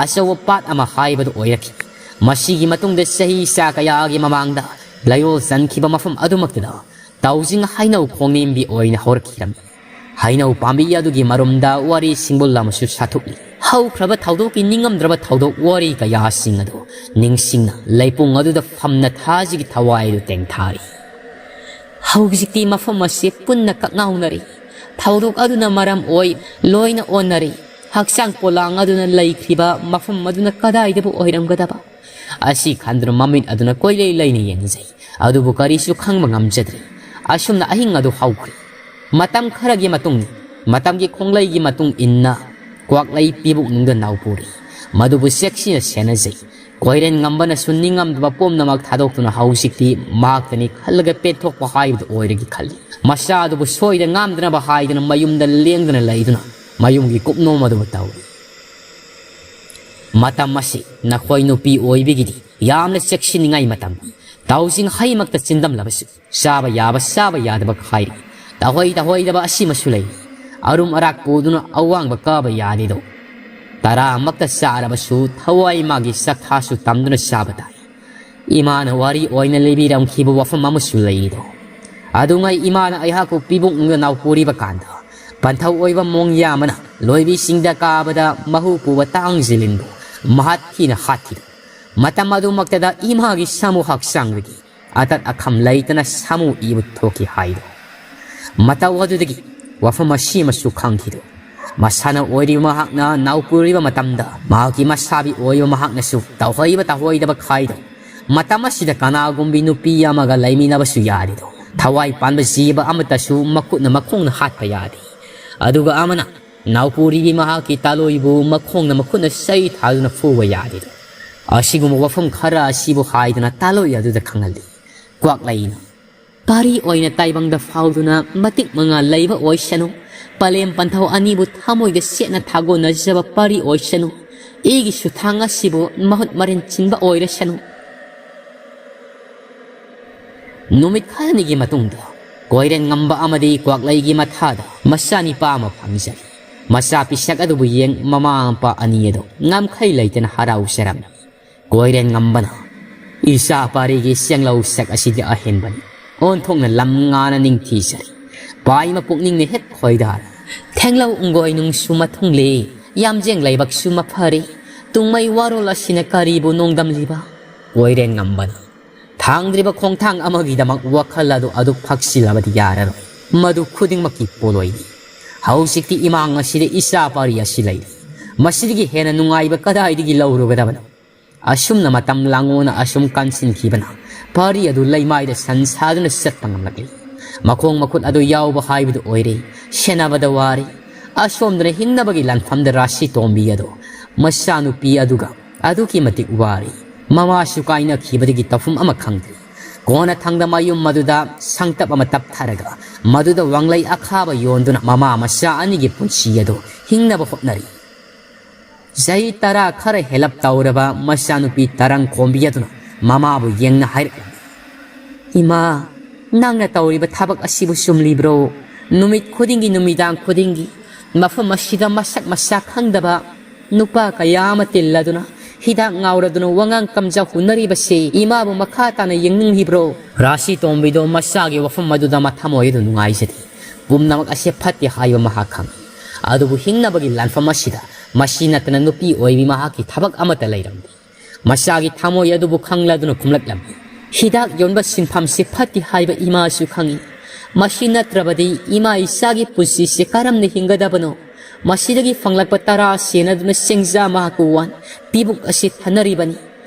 ꯑꯆꯧꯕ ꯄꯥꯠ ꯑꯃ ꯍꯥꯏꯕꯗꯨ ꯑꯣꯏꯔꯛꯈꯤ꯫ ꯃꯁꯤꯒꯤ ꯃꯇꯨꯡꯗ ꯆꯍꯤ ꯆꯥ ꯀꯌꯥꯒꯤ ꯃꯃꯥꯡꯗ ꯂꯩꯔꯣꯜ ꯆꯟꯈꯤꯕ ꯃꯐꯝ ꯑꯗꯨꯃꯛꯇꯗ ꯇꯥꯎꯖꯤꯡ ꯍꯩꯅꯧ ꯈꯣꯡꯅꯦꯝꯕꯤ ꯑꯣꯏꯅ ꯍꯧꯔꯛꯈꯤꯔꯝꯃꯤ꯫ ꯍꯩꯅꯧ ꯄꯥꯝꯕꯤ ꯑꯗꯨꯒꯤ ꯃꯔꯨꯝꯗ ꯋꯥꯔꯤ ꯁꯤꯡꯕꯨꯜ ꯑꯃꯁꯨ ꯁꯥꯊꯣꯛꯂꯤ꯫ ꯍꯧꯈ꯭ꯔꯕ ꯊꯧꯗꯣꯛꯀꯤ ꯅꯤꯡꯉꯝꯗ꯭ꯔꯕ ꯊꯧꯗꯣꯛ ꯋꯥꯔꯤ ꯀꯌꯥꯁꯤꯡ ꯑꯗꯨ ꯅꯤꯡꯁꯤꯡꯅ ꯂꯩꯄꯨꯡ ꯑꯗꯨꯗ ꯐꯝꯅ ꯊꯥꯖꯒꯤ ꯊꯋꯥꯏ ꯑꯗꯨ ꯇꯦꯡꯊꯥꯔꯤ꯫ ꯍꯧꯖꯤꯛꯇꯤ ꯃꯐꯝ ꯑꯁꯤ ꯄꯨꯟꯅ ꯀꯛꯉꯥꯎꯅꯔꯤ꯫ ꯊꯧꯗꯣꯛ ꯑꯗꯨꯅ ꯃꯔꯝ ꯑꯣꯏ ꯂꯣꯏꯅ ꯑꯣꯟꯅꯔꯤ꯫ ꯍꯛꯆꯥꯡ ꯄꯣꯂꯥꯡ ꯑꯗꯨꯅ ꯂꯩꯈ꯭ꯔꯤꯕ ꯃꯐꯝ ꯑꯗꯨꯅ ꯀꯗꯥꯏꯗꯕꯨ ꯑꯣꯏꯔꯝꯒꯗꯕ? ꯑꯁꯤ ꯈꯟꯗꯨꯅ ꯃꯃꯤꯠ ꯑꯗꯨꯅ ꯀꯣꯏꯂꯩ ꯂꯩꯅ ꯌꯦꯡꯖꯩ꯫ ꯑꯗꯨꯕꯨ ꯀꯔꯤꯁꯨ ꯈꯪꯕ ꯉꯝꯖꯗ꯭ꯔꯤ꯫ ꯑꯁꯨꯝꯅ ꯑꯍꯤꯡ ꯑꯗꯨ ꯍꯧꯈ꯭ꯔꯦ꯫ ꯃꯇꯝ ꯈꯔꯒꯤ ꯃꯇꯨꯡ, ꯃꯇꯝꯒꯤ ꯈꯣꯡꯂꯩꯒꯤ ꯃꯇꯨꯡ ꯏꯟꯅ ꯀ꯭ꯋꯥꯛꯂꯩ ꯄꯤꯕꯨꯛꯅꯨꯡꯗ ꯅꯥꯎꯄꯨꯔꯤ꯫ ꯃꯗꯨꯕꯨ ꯆꯦꯛꯁꯤꯟꯅ ꯁꯦꯟꯅꯖꯩ꯫ ꯀꯣꯏꯔꯦꯟ ꯉꯝꯕꯅꯁꯨ ꯅꯤꯡꯉꯝꯗꯕ ꯄꯨꯝꯅꯃꯛ ꯊꯥꯗꯣꯛꯇꯨꯅ ꯍꯧꯖꯤꯛꯇꯤ ꯃꯍꯥꯛꯇꯅꯤ ꯈꯜꯂꯒ ꯄꯦꯟꯊꯣꯛꯄ ꯍꯥꯏꯕꯗꯨ ꯑꯣꯏꯔꯒꯦ ꯈꯜꯂꯤ꯫ ꯃꯆꯥ ꯑꯗꯨꯕꯨ ꯁꯣꯏꯗ ꯉꯥꯝꯗꯅꯕ ꯍꯥꯏꯗꯨꯅ ꯃꯌꯨꯝꯗ ꯂꯦꯡꯗꯅ ꯂꯩꯗꯨꯅ ꯃꯌꯨꯝꯒꯤ ꯀꯨꯞꯅꯣꯝ ꯑꯗꯨꯕꯨ ꯇꯧꯏ꯫ ꯃꯇꯝ ꯑꯁꯤ ꯅꯈꯣꯏ ꯅꯨꯄꯤ ꯑꯣꯏꯕꯤꯒꯤꯗꯤ ꯌꯥꯝꯅ ꯆꯦꯛꯁꯤꯟꯅꯤꯡꯉꯥꯏ ꯃꯇꯝꯅꯤ꯫ ꯇꯥꯎꯖꯤꯡ ꯍꯩꯃꯛꯇ ꯆꯤꯟꯗꯝꯂꯕꯁꯨ ꯆꯥꯕ ꯌꯥꯕ ꯆꯥꯕ ꯌꯥꯗꯕ ꯈꯥꯏꯔꯤ꯫ ꯇꯍꯣꯏ ꯇꯍꯣꯏꯗꯕ ꯑꯁꯤꯃꯁꯨ ꯂꯩ꯫ ꯑꯔꯨꯝ ꯑꯔꯥꯛ ꯄꯨꯗꯨꯅ ꯑꯋꯥꯡꯕ ꯀꯥꯕ ꯌꯥꯗꯦꯗꯣ꯫ ꯇꯔꯥꯃꯛꯇ ꯆꯥꯔꯕꯁꯨ ꯊꯋꯥꯏ ꯃꯥꯒꯤ ꯆꯥꯛꯊꯥꯁꯨ ꯇꯝꯗꯨꯅ ꯆꯥꯕ ꯇꯥꯏ꯫ ꯏꯃꯥꯅ ꯋꯥꯔꯤ ꯑꯣꯏꯅ ꯂꯤꯕꯤꯔꯝꯈꯤꯕ ꯋꯥꯐꯝ ꯑꯃꯁꯨ ꯂꯩꯔꯤꯗꯣ꯫ ꯑꯗꯨꯉꯩ ꯏꯃꯥꯅ ꯑꯩꯍꯥꯛꯄꯨ ꯄꯤꯕꯨꯡꯒ ꯅꯥꯎꯄꯨꯔꯤꯕ ꯀꯥꯟꯗ ꯄꯟꯊꯧ ꯑꯣꯏꯕ ꯃꯣꯡꯌꯥ ꯑꯃꯅ ꯂꯣꯏꯕꯤꯁꯤꯡꯗ ꯀꯥꯕꯗ ꯃꯍꯨ ꯄꯨꯕ ꯇꯥꯡꯖꯤꯂꯤꯟꯕꯨ ꯃꯍꯥꯠ ꯊꯤꯅ ꯍꯥꯠꯈꯤꯗꯣ꯫ ꯃꯇꯝ ꯑꯗꯨꯃꯛꯇꯗ ꯏꯃꯥꯒꯤ ꯁꯥꯃꯨ ꯍꯛꯆꯥꯡꯗꯒꯤ ꯑꯇꯠ ꯑꯈꯝ ꯂꯩꯇꯅ ꯁꯥꯃꯨ ꯏꯕꯨ ꯊꯣꯛꯈꯤ ꯍꯥꯏꯗꯣ꯫ ꯃꯇꯧ ꯑꯗꯨꯗꯒꯤ ꯋꯥꯐꯝ ꯑꯁꯤꯃꯁꯨ ꯈꯪꯈꯤꯗꯣ꯫ ꯃꯁꯥꯅ ꯑꯣꯏꯔꯤꯕ ꯃꯍꯥꯛꯅ ꯅꯥꯎꯄꯨꯔꯤꯕ ꯃꯇꯝꯗ ꯃꯍꯥꯛꯀꯤ ꯃꯁꯥꯕꯤ ꯑꯣꯏꯕ ꯃꯍꯥꯛꯅꯁꯨ ꯇꯧꯍꯩꯕ ꯇꯧꯍꯩꯗꯕ ꯈꯥꯏꯗꯣ꯫ ꯃꯇꯝ ꯑꯁꯤꯗ ꯀꯅꯥꯒꯨꯝꯕꯤ ꯅꯨꯄꯤ ꯑꯃꯒ ꯂꯩꯃꯤꯟꯅꯕꯁꯨ ꯌꯥꯔꯤꯗꯣ꯫ ꯊꯋꯥꯏ ꯄꯥꯟꯕ ꯖꯤꯕ ꯑꯃꯠꯇꯁꯨ ꯃꯈꯨꯠꯅ ꯃꯈꯣꯡꯅ ꯍꯥꯠꯄ ꯌꯥꯗꯦ꯫ ꯑꯗꯨꯒ ꯑꯃꯅ ꯅꯥꯎꯄꯨꯔꯤꯒꯤ ꯃꯍꯥꯛꯀꯤ ꯇꯥꯂꯣꯏꯕꯨ ꯃꯈꯣꯡꯅ ꯃꯈꯨꯠꯅ ꯆꯩ ꯊꯥꯗꯨꯅ ꯐꯨꯕ ꯌꯥꯗꯦꯗꯣ꯫ ꯑꯁꯤꯒꯨꯝꯕ ꯋꯥꯐꯝ ꯈꯔ ꯑꯁꯤꯕꯨ ꯍꯥꯏꯗꯨꯅ ꯇꯥꯂꯣꯏ ꯑꯗꯨꯗ ꯈꯪꯍꯜꯂꯤ꯫ ꯀ꯭ꯋꯥꯛꯂꯩꯅ, "ꯄꯥꯔꯤ ꯑꯣꯏꯅ ꯇꯥꯏꯕꯪꯗ ꯐꯥꯎꯗꯨꯅ ꯃꯇꯤꯛ ꯃꯉꯥ ꯂꯩꯕ ꯑꯣꯏꯁꯅꯨ꯫ ꯄꯂꯦꯝ ꯄꯟꯊꯧ ꯑꯅꯤꯕꯨ ꯊꯃꯣꯏꯗ ꯁꯦꯠꯅ ꯊꯥꯒꯣꯟꯅꯖꯕ ꯄꯥꯔꯤ ꯑꯣꯏꯁꯅꯨ꯫ ꯑꯩꯒꯤ ꯁꯨꯊꯥꯡ ꯑꯁꯤꯕꯨ ꯃꯍꯨꯠ ꯃꯔꯤꯟ ꯆꯤꯟꯕ ꯑꯣꯏꯔꯁꯅꯨ"꯫ ꯅꯨꯃꯤꯠ ꯈꯔꯅꯤꯒꯤ ꯃꯇꯨꯡꯗ ꯀꯣꯏꯔꯦꯟ ꯉꯝꯕ ꯑꯃꯗꯤ ꯀ꯭ꯋꯥꯛꯂꯩꯒꯤ ꯃꯊꯥꯗ ꯃꯆꯥꯅꯤꯄꯥ ꯑꯃ ꯐꯪꯖꯔꯦ꯫ ꯃꯆꯥ ꯄꯤꯁꯛ ꯑꯗꯨꯕꯨ ꯌꯦꯡ ꯃꯃꯥ ꯃꯄꯥ ꯑꯅꯤ ꯑꯗꯨ ꯉꯝꯈꯩ ꯂꯩꯇꯅ ꯍꯔꯥꯎꯖꯔꯝꯃꯤ꯫ ꯀꯣꯏꯔꯦꯟ ꯉꯝꯕꯅ, "ꯏꯆꯥ ꯄꯥꯔꯤꯒꯤ ꯆꯦꯡꯂꯧ ꯁꯛ ꯑꯁꯤꯗꯤ ꯑꯍꯦꯟꯕꯅꯤ꯫ ꯑꯣꯟꯊꯣꯛꯅ ꯂꯝ ꯉꯥꯅ ꯅꯤꯡꯊꯤꯖꯔꯤ꯫ ꯄꯥꯏꯃ ꯄꯨꯛꯅꯤꯡꯅ ꯍꯦꯛ ꯈꯣꯏꯗꯥꯔꯦ꯫ ꯊꯦꯡꯂꯧ ꯎꯪꯒꯣꯏ ꯅꯨꯡꯁꯨ ꯃꯊꯨꯡꯂꯦ, ꯌꯥꯝꯖꯦꯡ ꯂꯩꯕꯛꯁꯨ ꯃꯐꯔꯦ꯫ ꯇꯨꯡꯃꯩ ꯋꯥꯔꯣꯜ ꯑꯁꯤꯅ ꯀꯔꯤꯕꯨ ꯅꯣꯡꯗꯝꯂꯤꯕ?" ꯀꯣꯏꯔꯦꯟ ꯉꯝꯕꯅ, "ꯊꯥꯡꯗ꯭ꯔꯤꯕ ꯈꯣꯡꯊꯥꯡ ꯑꯃꯒꯤꯗꯃꯛ ꯋꯥꯈꯜ ꯑꯗꯨ ꯑꯗꯨꯛ ꯐꯛꯁꯤꯜꯂꯕꯗꯤ ꯌꯥꯔꯔꯣꯏ꯫ ꯃꯗꯨ ꯈꯨꯗꯤꯡꯃꯛꯀꯤ ꯄꯣꯠꯂꯣꯏꯅꯤ꯫ ꯍꯧꯖꯤꯛꯇꯤ ꯏꯃꯥꯡ ꯑꯁꯤꯗ ꯏꯆꯥ ꯄꯥꯔꯤ ꯑꯁꯤ ꯂꯩꯔꯤ꯫ ꯃꯁꯤꯗꯒꯤ ꯍꯦꯟꯅ ꯅꯨꯡꯉꯥꯏꯕ ꯀꯗꯥꯏꯗꯒꯤ ꯂꯧꯔꯨꯒꯗꯕꯅꯣ?" ꯑꯁꯨꯝꯅ ꯃꯇꯝ ꯂꯥꯡꯉꯣꯅ ꯑꯁꯨꯝ ꯀꯥꯟꯁꯤꯟꯈꯤꯕꯅ ꯄꯥꯔꯤ ꯑꯗꯨ ꯂꯩꯃꯥꯏꯗ ꯁꯟ ꯁꯥꯗꯨꯅ ꯆꯠꯄ ꯉꯝꯂꯛꯂꯤ꯫ ꯃꯈꯣꯡ ꯃꯈꯨꯠ ꯑꯗꯨ ꯌꯥꯎꯕ ꯍꯥꯏꯕꯗꯨ ꯑꯣꯏꯔꯦ꯫ ꯁꯦꯟꯅꯕꯗ ꯋꯥꯔꯦ꯫ ꯑꯁꯣꯝꯗꯅ ꯍꯤꯡꯅꯕꯒꯤ ꯂꯥꯟꯐꯝꯗ ꯔꯥꯁꯤ ꯇꯣꯝꯕꯤ ꯑꯗꯨ ꯃꯆꯥꯅꯨꯄꯤ ꯑꯗꯨꯒ ꯑꯗꯨꯛꯀꯤ ꯃꯇꯤꯛ ꯋꯥꯔꯦ꯫ ꯃꯃꯥꯁꯨ ꯀꯥꯏꯅꯈꯤꯕꯗꯒꯤ ꯇꯧꯐꯝ ꯑꯃ ꯈꯪꯗ꯭ꯔꯦ꯫ ꯀꯣꯟꯅꯊꯪꯗ ꯃꯌꯨꯝ ꯑꯗꯨꯗ ꯁꯪꯇꯞ ꯑꯃ ꯇꯞꯊꯔꯒ ꯃꯗꯨꯗ ꯋꯥꯡꯂꯩ ꯑꯈꯥꯕ ꯌꯣꯟꯗꯨꯅ ꯃꯃꯥ ꯃꯆꯥ ꯑꯅꯤꯒꯤ ꯄꯨꯟꯁꯤ ꯑꯗꯨ ꯍꯤꯡꯅꯕ ꯍꯣꯠꯅꯔꯤ꯫ ꯆꯍꯤ ꯇꯔꯥ ꯈꯔ ꯍꯦꯜꯂꯞ ꯇꯧꯔꯕ ꯃꯆꯥꯅꯨꯄꯤ ꯇꯔꯪ ꯈꯣꯝꯕꯤ ꯑꯗꯨꯅ ꯃꯃꯥꯕꯨ ꯌꯦꯡꯅ ꯍꯥꯏꯔꯛꯂꯝꯃꯤ, "ꯏꯃꯥ, ꯅꯪꯅ ꯇꯧꯔꯤꯕ ꯊꯕꯛ ꯑꯁꯤꯕꯨ ꯆꯨꯝꯂꯤꯕ꯭ꯔꯣ? ꯅꯨꯃꯤꯠ ꯈꯨꯗꯤꯡꯒꯤ, ꯅꯨꯃꯤꯗꯥꯡ ꯈꯨꯗꯤꯡꯒꯤ ꯃꯐꯝ ꯑꯁꯤꯗ ꯃꯁꯛ ꯃꯁꯥ ꯈꯪꯗꯕ ꯅꯨꯄꯥ ꯀꯌꯥ ꯑꯃ ꯇꯤꯜꯂꯗꯨꯅ, ꯍꯤꯗꯥꯛ ꯉꯥꯎꯔꯗꯨꯅ ꯋꯥꯉꯥꯡ ꯀꯝꯖ ꯍꯨꯟꯅꯔꯤꯕꯁꯤ ꯏꯃꯥꯕꯨ ꯃꯈꯥ ꯇꯥꯅ ꯌꯦꯡꯅꯤꯡꯂꯤꯕ꯭ꯔꯣ?" ꯔꯥꯁꯤ ꯇꯣꯝꯕꯤꯗꯣ ꯃꯆꯥꯒꯤ ꯋꯥꯐꯝ ꯑꯗꯨꯗ ꯃꯊꯃꯣꯏ ꯑꯗꯨ ꯅꯨꯡꯉꯥꯏꯖꯗꯦ꯫ ꯄꯨꯝꯅꯃꯛ ꯑꯁꯤ ꯐꯠꯇꯦ ꯍꯥꯏꯕ ꯃꯍꯥꯛ ꯈꯪꯏ꯫ ꯑꯗꯨꯕꯨ ꯍꯤꯡꯅꯕꯒꯤ ꯂꯥꯟꯐꯝ ꯑꯁꯤꯗ ꯃꯁꯤ ꯅꯠꯇꯅ ꯅꯨꯄꯤ ꯑꯣꯏꯕꯤ ꯃꯍꯥꯛꯀꯤ ꯊꯕꯛ ꯑꯃꯠꯇ ꯂꯩꯔꯝꯗꯦ꯫ ꯃꯆꯥꯒꯤ ꯊꯃꯣꯏ ꯑꯗꯨꯕꯨ ꯈꯪꯂꯗꯨꯅ ꯈꯨꯝꯂꯛꯂꯝꯃꯤ, "ꯍꯤꯗꯥꯛ ꯌꯣꯟꯕ ꯁꯤꯟꯐꯝꯁꯤ ꯐꯠꯇꯦ ꯍꯥꯏꯕ ꯏꯃꯥꯁꯨ ꯈꯪꯏ꯫ ꯃꯁꯤ ꯅꯠꯇ꯭ꯔꯕꯗꯤ ꯏꯃꯥ ꯏꯆꯥꯒꯤ ꯄꯨꯟꯁꯤꯁꯤ ꯀꯔꯝꯅ ꯍꯤꯡꯒꯗꯕꯅꯣ? ꯃꯁꯤꯗꯒꯤ ꯐꯪꯂꯛꯄ ꯇꯔꯥ ꯁꯦꯟꯅꯗꯨꯅ ꯆꯦꯡꯖꯥ ꯃꯍꯥꯛꯄꯨ ꯋꯥꯟ ꯄꯤꯕꯨꯛ ꯑꯁꯤ ꯊꯟꯅꯔꯤꯕꯅꯤ꯫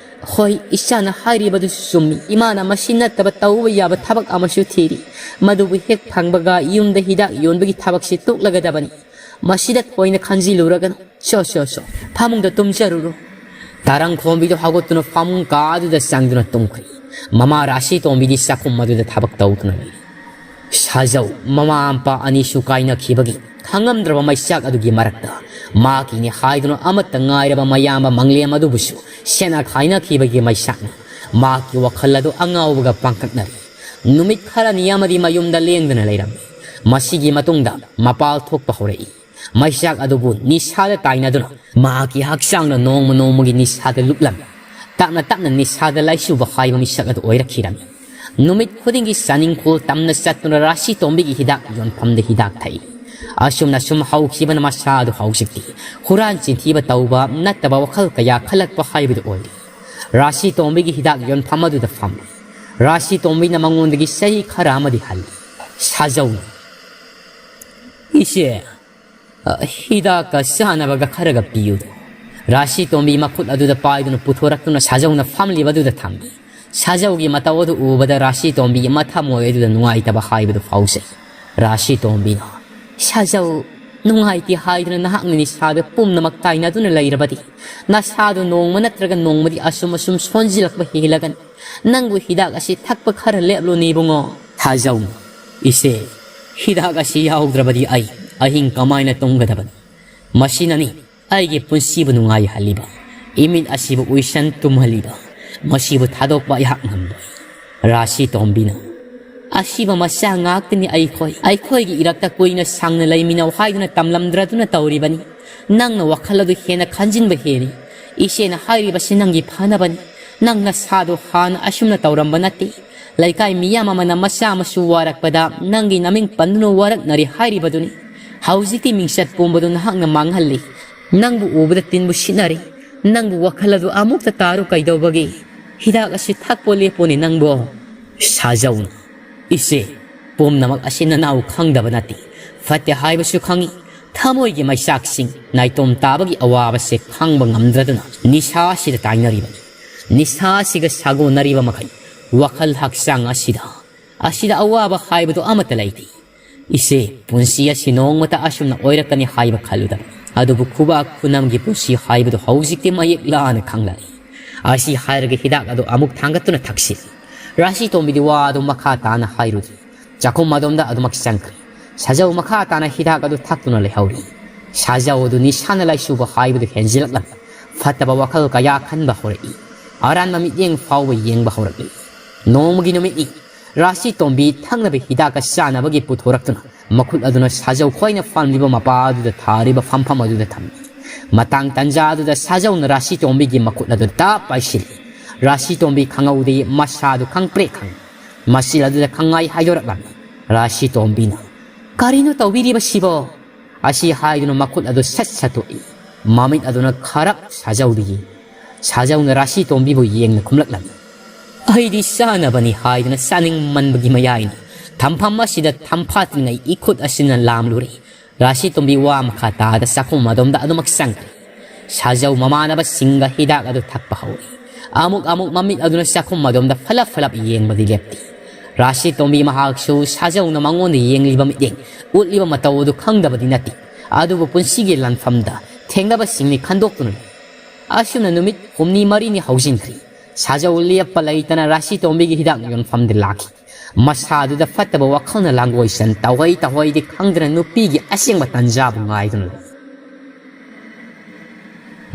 ꯍꯣꯏ, ꯏꯆꯥꯅ ꯍꯥꯏꯔꯤꯕꯗꯨꯁꯨ ꯆꯨꯝꯃꯤ꯫ ꯏꯃꯥꯅ ꯃꯁꯤ ꯅꯠꯇꯕ ꯇꯧꯕ ꯌꯥꯕ ꯊꯕꯛ ꯑꯃꯁꯨ ꯊꯤꯔꯤ꯫ ꯃꯗꯨꯕꯨ ꯍꯦꯛ ꯐꯪꯕꯒ ꯌꯨꯝꯗ ꯍꯤꯗꯥꯛ ꯌꯣꯟꯕꯒꯤ ꯊꯕꯛꯁꯤ ꯇꯣꯛꯂꯒꯗꯕꯅꯤ꯫ ꯃꯁꯤꯗ ꯊꯣꯏꯅ ꯈꯟꯖꯤꯜꯂꯨꯔꯒꯅꯨ꯫ ꯁꯣ, ꯁꯣ, ꯁꯣ, ꯐꯃꯨꯡꯗ ꯇꯨꯝꯖꯔꯨꯔꯣ꯫ ꯇꯔꯪ ꯈꯣꯝꯕꯤꯗꯣ ꯍꯧꯒꯠꯇꯨꯅ ꯐꯃꯨꯡ ꯀꯥꯗꯨꯗ ꯆꯪꯗꯨꯅ ꯇꯨꯝꯈ꯭ꯔꯦ꯫ ꯃꯃꯥ ꯔꯥꯁꯤ ꯇꯣꯝꯕꯤꯗꯤ ꯆꯥꯛꯈꯨꯝ ꯑꯗꯨꯗ ꯊꯕꯛ ꯇꯧꯗꯨꯅ ꯂꯩꯔꯤ꯫ ꯁꯥꯖꯧ ꯃꯃꯥ ꯃꯄꯥ ꯑꯅꯤꯁꯨ ꯀꯥꯏꯅꯈꯤꯕꯒꯤ ꯈꯪꯉꯝꯗ꯭ꯔꯕ ꯃꯩꯆꯥꯛ ꯑꯗꯨꯒꯤ ꯃꯔꯛꯇ ꯃꯍꯥꯛꯀꯤꯅꯤ ꯍꯥꯏꯗꯨꯅ ꯑꯃꯠꯇ ꯉꯥꯏꯔꯕ ꯃꯌꯥꯝꯕ ꯃꯪꯂꯦꯝ ꯑꯗꯨꯕꯨꯁꯨ ꯁꯦꯠꯅ ꯈꯥꯏꯅꯈꯤꯕꯒꯤ ꯃꯩꯆꯥꯛꯅ ꯃꯍꯥꯛꯀꯤ ꯋꯥꯈꯜ ꯑꯗꯨ ꯑꯉꯥꯎꯕꯒ ꯄꯥꯡꯇꯛꯅꯔꯤ꯫ ꯅꯨꯃꯤꯠ ꯈꯔꯅꯤ ꯑꯃꯗꯤ ꯃꯌꯨꯝꯗ ꯂꯦꯡꯗꯅ ꯂꯩꯔꯝꯃꯤ꯫ ꯃꯁꯤꯒꯤ ꯃꯇꯨꯡꯗ ꯃꯄꯥꯜ ꯊꯣꯛꯄ ꯍꯧꯔꯛꯏ꯫ ꯃꯩꯆꯥꯛ ꯑꯗꯨꯕꯨ ꯅꯤꯁꯥꯗ ꯇꯥꯏꯅꯗꯨꯅ ꯃꯍꯥꯛꯀꯤ ꯍꯛꯆꯥꯡꯅ ꯅꯣꯡꯃ ꯅꯣꯡꯃꯒꯤ ꯅꯤꯁꯥꯗ ꯂꯨꯞꯂꯝꯃꯤ꯫ ꯇꯞꯅ ꯇꯞꯅ ꯅꯤꯁꯥꯗ ꯂꯥꯏꯆꯨꯕ ꯍꯥꯏꯕ ꯃꯤꯁꯛ ꯑꯗꯨ ꯑꯣꯏꯔꯛꯈꯤꯔꯝꯃꯤ꯫ ꯅꯨꯃꯤꯠ ꯈꯨꯗꯤꯡꯒꯤ ꯆꯥꯅꯤꯡꯈꯣꯜ ꯇꯝꯅ ꯆꯠꯇꯨꯅ ꯔꯥꯁꯤ ꯇꯣꯝꯕꯤꯒꯤ ꯍꯤꯗꯥꯛ ꯌꯣꯟꯐꯝꯗ ꯍꯤꯗꯥꯛ ꯊꯛꯏ꯫ ꯑꯁꯨꯝꯅ ꯁꯨꯝ ꯍꯧꯈꯤꯕꯅ ꯃꯁꯥ ꯑꯗꯨ ꯍꯧꯖꯤꯛꯇꯤ ꯍꯨꯔꯥꯟ ꯆꯤꯟꯊꯤꯕ ꯇꯧꯕ ꯅꯠꯇꯕ ꯋꯥꯈꯜ ꯀꯌꯥ ꯈꯜꯂꯛꯄ ꯍꯥꯏꯕꯗꯨ ꯑꯣꯏꯔꯦ꯫ ꯔꯥꯁꯤ ꯇꯣꯝꯕꯤꯒꯤ ꯍꯤꯗꯥꯛ ꯌꯣꯟꯐꯝ ꯑꯗꯨꯗ ꯐꯝꯂꯤ꯫ ꯔꯥꯁꯤ ꯇꯣꯝꯕꯤꯅ ꯃꯉꯣꯟꯗꯒꯤ ꯆꯍꯤ ꯈꯔ ꯑꯃꯗꯤ ꯍꯜꯂꯤ꯫ ꯁꯥꯖꯧꯅ, "ꯏꯆꯦ, ꯑ, ꯍꯤꯗꯥꯛꯀ ꯆꯥꯅꯕꯒ ꯈꯔꯒ ꯄꯤꯌꯨꯗ"꯫ ꯔꯥꯁꯤ ꯇꯣꯝꯕꯤ ꯃꯈꯨꯠ ꯑꯗꯨꯗ ꯄꯥꯏꯗꯨꯅ ꯄꯨꯊꯣꯔꯛꯇꯨꯅ ꯁꯥꯖꯧꯅ ꯐꯝꯂꯤꯕ ꯑꯗꯨꯗ ꯊꯝꯃꯤ꯫ ꯁꯥꯖꯧꯒꯤ ꯃꯇꯧ ꯑꯗꯨ ꯎꯕꯗ ꯔꯥꯁꯤ ꯇꯣꯝꯕꯤ ꯃꯊꯃꯣꯏ ꯑꯗꯨꯗ ꯅꯨꯡꯉꯥꯏꯇꯕ ꯍꯥꯏꯕꯗꯨ ꯐꯥꯎꯖꯩ꯫ ꯔꯥꯁꯤ ꯇꯣꯝꯕꯤꯅ, "ꯁꯥꯖꯧ, ꯅꯨꯡꯉꯥꯏꯇꯦ ꯍꯥꯏꯗꯨꯅ ꯅꯍꯥꯛꯅ ꯅꯤꯁꯥꯗ ꯄꯨꯝꯅꯃꯛ ꯇꯥꯏꯅꯗꯨꯅ ꯂꯩꯔꯕꯗꯤ ꯅꯁꯥꯗꯨ ꯅꯣꯡꯃ ꯅꯠꯇ꯭ꯔꯒ ꯅꯣꯡꯃꯗꯤ ꯑꯁꯨꯝ ꯑꯁꯨꯝ ꯁꯣꯟꯖꯤꯜꯂꯛꯄ ꯍꯦꯜꯂꯒꯅꯤ꯫ ꯅꯪꯕꯨ ꯍꯤꯗꯥꯛ ꯑꯁꯤ ꯊꯛꯄ ꯈꯔ ꯂꯦꯞꯂꯨꯅꯦ ꯏꯕꯨꯡꯉꯣ"꯫ ꯁꯥꯖꯧ, "ꯏꯆꯦ, ꯍꯤꯗꯥꯛ ꯑꯁꯤ ꯌꯥꯎꯗ꯭ꯔꯕꯗꯤ ꯑꯩ ꯑꯍꯤꯡ ꯀꯃꯥꯏꯅ ꯇꯨꯝꯒꯗꯕꯅꯣ? ꯃꯁꯤꯅꯅꯤ ꯑꯩꯒꯤ ꯄꯨꯟꯁꯤꯕꯨ ꯅꯨꯡꯉꯥꯏꯍꯜꯂꯤꯕ, ꯏꯃꯤꯠ ꯑꯁꯤꯕꯨ ꯎꯏꯁꯟ ꯇꯨꯝꯍꯜꯂꯤꯕ꯫ ꯃꯁꯤꯕꯨ ꯊꯥꯗꯣꯛꯄ ꯑꯩꯍꯥꯛ ꯉꯝꯂꯣꯏ"꯫ ꯔꯥꯁꯤ ꯇꯣꯝꯕꯤꯅ, "ꯑꯁꯤꯕ ꯃꯆꯥ ꯉꯥꯛꯇꯅꯤ ꯑꯩꯈꯣꯏ꯫ ꯑꯩꯈꯣꯏꯒꯤ ꯏꯔꯛꯇ ꯀꯨꯏꯅ ꯁꯥꯡꯅ ꯂꯩꯃꯤꯟꯅꯧ ꯍꯥꯏꯗꯨꯅ ꯇꯝꯂꯝꯗ꯭ꯔꯗꯨꯅ ꯇꯧꯔꯤꯕꯅꯤ꯫ ꯅꯪꯅ ꯋꯥꯈꯜ ꯑꯗꯨ ꯍꯦꯟꯅ ꯈꯟꯖꯤꯟꯕ ꯍꯦꯜꯂꯤ꯫ ꯏꯆꯦꯅ ꯍꯥꯏꯔꯤꯕꯁꯤ ꯅꯪꯒꯤ ꯐꯅꯕꯅꯤ꯫ ꯅꯪ ꯅꯁꯥꯗꯣ ꯍꯥꯟꯅ ꯑꯁꯨꯝꯅ ꯇꯧꯔꯝꯕ ꯅꯠꯇꯦ꯫ ꯂꯩꯀꯥꯏ ꯃꯤꯌꯥꯝ ꯑꯃꯅ ꯃꯆꯥ ꯃꯁꯨ ꯋꯥꯔꯛꯄꯗ ꯅꯪꯒꯤ ꯅꯃꯤꯡ ꯄꯟꯗꯨꯅ ꯋꯥꯔꯛꯅꯔꯤ ꯍꯥꯏꯔꯤꯕꯗꯨꯅꯤ꯫ ꯍꯧꯖꯤꯛꯇꯤ ꯃꯤꯡꯆꯠ ꯄꯨꯝꯕꯗꯨ ꯅꯍꯥꯛꯅ ꯃꯥꯡꯍꯜꯂꯤ꯫ ꯅꯪꯕꯨ ꯎꯕꯗ ꯇꯤꯟꯕꯨ ꯁꯤꯠꯅꯔꯤ꯫ ꯅꯪꯕꯨ ꯋꯥꯈꯜ ꯑꯗꯨ ꯑꯃꯨꯛꯇ ꯇꯥꯔꯨ ꯀꯩꯗꯧꯕꯒꯦ? ꯍꯤꯗꯥꯛ ꯑꯁꯤ ꯊꯛꯄ ꯂꯦꯞꯄꯣꯅꯦ ꯅꯪꯕꯣ"꯫ ꯁꯥꯖꯧꯅ, "ꯏꯆꯦ, ꯄꯨꯝꯅꯃꯛ ꯑꯁꯤ ꯅꯅꯥꯎ ꯈꯪꯗꯕ ꯅꯠꯇꯦ꯫ ꯐꯠꯇꯦ ꯍꯥꯏꯕꯁꯨ ꯈꯪꯏ꯫ ꯊꯃꯣꯏꯒꯤ ꯃꯩꯆꯥꯛꯁꯤꯡ ꯅꯥꯏꯇꯣꯝ ꯇꯥꯕꯒꯤ ꯑꯋꯥꯕꯁꯦ ꯈꯥꯡꯕ ꯉꯝꯗ꯭ꯔꯗꯨꯅ ꯅꯤꯁꯥ ꯑꯁꯤꯗ ꯇꯥꯏꯅꯔꯤꯕꯅꯤ꯫ ꯅꯤꯁꯥ ꯑꯁꯤꯒ ꯁꯥꯒꯣꯟꯅꯔꯤꯕ ꯃꯈꯩ ꯋꯥꯈꯜ ꯍꯛꯆꯥꯡ ꯑꯁꯤꯗ, ꯑꯁꯤꯗ ꯑꯋꯥꯕ ꯍꯥꯏꯕꯗꯨ ꯑꯃꯠꯇ ꯂꯩꯇꯦ"꯫ "ꯏꯆꯦ, ꯄꯨꯟꯁꯤ ꯑꯁꯤ ꯅꯣꯡꯃꯇ ꯑꯁꯨꯝꯅ ꯑꯣꯏꯔꯛꯀꯅꯤ ꯍꯥꯏꯕ ꯈꯜꯂꯨꯗꯕ꯫ ꯑꯗꯨꯕꯨ ꯈꯨꯕꯥꯛ ꯈꯨꯅꯝꯒꯤ ꯄꯨꯟꯁꯤ ꯍꯥꯏꯕꯗꯨ ꯍꯧꯖꯤꯛꯇꯤ ꯃꯌꯦꯛ ꯂꯥꯅ ꯈꯪꯂꯛꯏ꯫" ꯑꯁꯤ ꯍꯥꯏꯔꯒ ꯍꯤꯗꯥꯛ ꯑꯗꯨ ꯑꯃꯨꯛ ꯊꯥꯡꯒꯠꯇꯨꯅ ꯊꯛꯁꯤꯜꯂꯤ꯫ ꯔꯥꯁꯤꯇꯣꯝꯕꯤꯗꯤ ꯋꯥ ꯑꯗꯨ ꯃꯈꯥ ꯇꯥꯅ ꯍꯥꯏꯔꯨꯗꯦ꯫ ꯆꯥꯛꯈꯨꯝ ꯑꯗꯣꯝꯗ ꯑꯗꯨꯃꯛ ꯆꯪꯈ꯭ꯔꯦ꯫ ꯁꯥꯖꯧ ꯃꯈꯥ ꯇꯥꯅ ꯍꯤꯗꯥꯛ ꯑꯗꯨ ꯊꯛꯇꯨꯅ ꯂꯩꯍꯧꯔꯤ꯫ ꯁꯥꯖꯧ ꯑꯗꯨ ꯅꯤꯁꯥꯅ ꯂꯥꯏꯆꯨꯕ ꯍꯥꯏꯕꯗꯨ ꯍꯦꯟꯖꯤꯜꯂꯛꯂꯝꯃꯤ꯫ ꯐꯠꯇꯕ ꯋꯥꯈꯜ ꯀꯌꯥ ꯈꯟꯕ ꯍꯧꯔꯛꯏ꯫ ꯑꯔꯥꯟꯕ ꯃꯤꯠꯌꯦꯡ ꯐꯥꯎꯕ ꯌꯦꯡꯕ ꯍꯧꯔꯛꯂꯤ꯫ ꯅꯣꯡꯃꯒꯤ ꯅꯨꯃꯤꯠꯅꯤ꯫ ꯔꯥꯁꯤꯇꯣꯝꯕꯤ ꯊꯛꯅꯕ ꯍꯤꯗꯥꯛꯀ ꯆꯥꯅꯕꯒꯤ ꯄꯨꯊꯣꯔꯛꯇꯨꯅ ꯃꯈꯨꯠ ꯑꯗꯨꯅ ꯁꯥꯖꯧ ꯈ꯭ꯋꯥꯏꯅ ꯐꯝꯂꯤꯕ ꯃꯄꯥ ꯑꯗꯨꯗ ꯊꯥꯔꯤꯕ ꯐꯝꯐꯝ ꯑꯗꯨꯗ ꯊꯝꯃꯤ꯫ ꯃꯇꯥꯡ ꯇꯟꯖꯥ ꯑꯗꯨꯗ ꯁꯥꯖꯧꯅ ꯔꯥꯁꯤꯇꯣꯝꯕꯤꯒꯤ ꯃꯈꯨꯠ ꯑꯗꯨ ꯇꯞ ꯄꯥꯏꯁꯤꯜꯂꯤ꯫ ꯔꯥꯁꯤꯇꯣꯝꯕꯤ ꯈꯪꯍꯧꯗꯦ, ꯃꯁꯥꯗꯨ ꯈꯪꯄ꯭ꯔꯦꯛ ꯈꯪꯏ꯫ ꯃꯆꯤꯜ ꯑꯗꯨꯗ ꯈꯪꯉꯥꯏ ꯍꯥꯏꯗꯣꯔꯛꯂꯝꯃꯤ꯫ ꯔꯥꯁꯤꯇꯣꯝꯕꯤꯅ, "ꯀꯔꯤꯅꯣ ꯇꯧꯕꯤꯔꯤꯕꯁꯤꯕꯣ?" ꯑꯁꯤ ꯍꯥꯏꯗꯨꯅ ꯃꯈꯨꯠ ꯑꯗꯨ ꯁꯠ ꯁꯠꯇꯣꯛꯏ꯫ ꯃꯃꯤꯠ ꯑꯗꯨꯅ ꯈꯔꯞ ꯁꯥꯖꯧꯗ ꯌꯦꯡꯏ꯫ ꯁꯥꯖꯧꯅ ꯔꯥꯁꯤꯇꯣꯝꯕꯤꯕꯨ ꯌꯦꯡꯅ ꯈꯨꯝꯂꯛꯂꯝꯃꯤ꯫ "ꯑꯩꯗꯤ ꯆꯥꯅꯕꯅꯤ ꯍꯥꯏꯗꯨꯅ ꯆꯥꯅꯤꯡꯃꯟꯕꯒꯤ ꯃꯌꯥꯏꯅ ꯊꯝꯐꯝ ꯑꯁꯤꯗ ꯊꯝꯐꯥꯠꯇ꯭ꯔꯤꯉꯩ ꯏꯈꯨꯠ ꯑꯁꯤꯅ ꯂꯥꯝꯂꯨꯔꯦ꯫" ꯔꯥꯁꯤꯇꯣꯝꯕꯤ ꯋꯥ ꯃꯈꯥ ꯇꯥꯗ ꯆꯥꯛꯈꯨꯝ ꯑꯗꯣꯝꯗ ꯑꯗꯨꯃꯛ ꯆꯪꯈ꯭ꯔꯦ꯫ ꯁꯥꯖꯧ ꯃꯃꯥꯟꯅꯕꯁꯤꯡꯒ ꯍꯤꯗꯥꯛ ꯑꯗꯨ ꯊꯛꯄ ꯍꯧꯔꯦ꯫ ꯑꯃꯨꯛ ꯑꯃꯨꯛ ꯃꯃꯤꯠ ꯑꯗꯨꯅ ꯆꯥꯛꯈꯨꯝ ꯑꯗꯣꯝꯗ ꯐꯂꯞ ꯐꯂꯞ ꯌꯦꯡꯕꯗꯤ ꯂꯦꯞꯇꯦ꯫ ꯔꯥꯁꯤꯇꯣꯝꯕꯤ ꯃꯍꯥꯛꯁꯨ ꯁꯥꯖꯧꯅ ꯃꯉꯣꯟꯗ ꯌꯦꯡꯂꯤꯕ ꯃꯤꯠꯌꯦꯡ, ꯎꯠꯂꯤꯕ ꯃꯇꯧ ꯑꯗꯨ ꯈꯪꯗꯕꯗꯤ ꯅꯠꯇꯦ꯫ ꯑꯗꯨꯕꯨ ꯄꯨꯟꯁꯤꯒꯤ ꯂꯥꯟꯐꯝꯗ ꯊꯦꯡꯅꯕꯁꯤꯡꯅꯤ ꯈꯟꯗꯣꯛꯇꯨꯅ ꯂꯩ꯫ ꯑꯁꯨꯝꯅ ꯅꯨꯃꯤꯠ ꯍꯨꯝꯅꯤ ꯃꯔꯤꯅꯤ ꯍꯧꯖꯤꯟꯈ꯭ꯔꯦ꯫ ꯁꯥꯖꯧ ꯂꯦꯞꯄ ꯂꯩꯇꯅ ꯔꯥꯁꯤꯇꯣꯝꯕꯤꯒꯤ ꯍꯤꯗꯥꯛ ꯌꯣꯟꯐꯝꯗ ꯂꯥꯛꯈꯤ꯫ ꯃꯁꯥꯗꯨꯗ ꯐꯠꯇꯕ ꯋꯥꯈꯜꯅ ꯂꯥꯡꯒꯣꯏꯁꯟ ꯇꯧꯍꯩ ꯇꯧꯍꯩꯗꯤ ꯈꯪꯗꯅ ꯅꯨꯄꯤꯒꯤ ꯑꯁꯦꯡꯕ ꯇꯟꯖꯥꯕꯨ ꯉꯥꯏꯗꯨꯅ ꯂꯩ꯫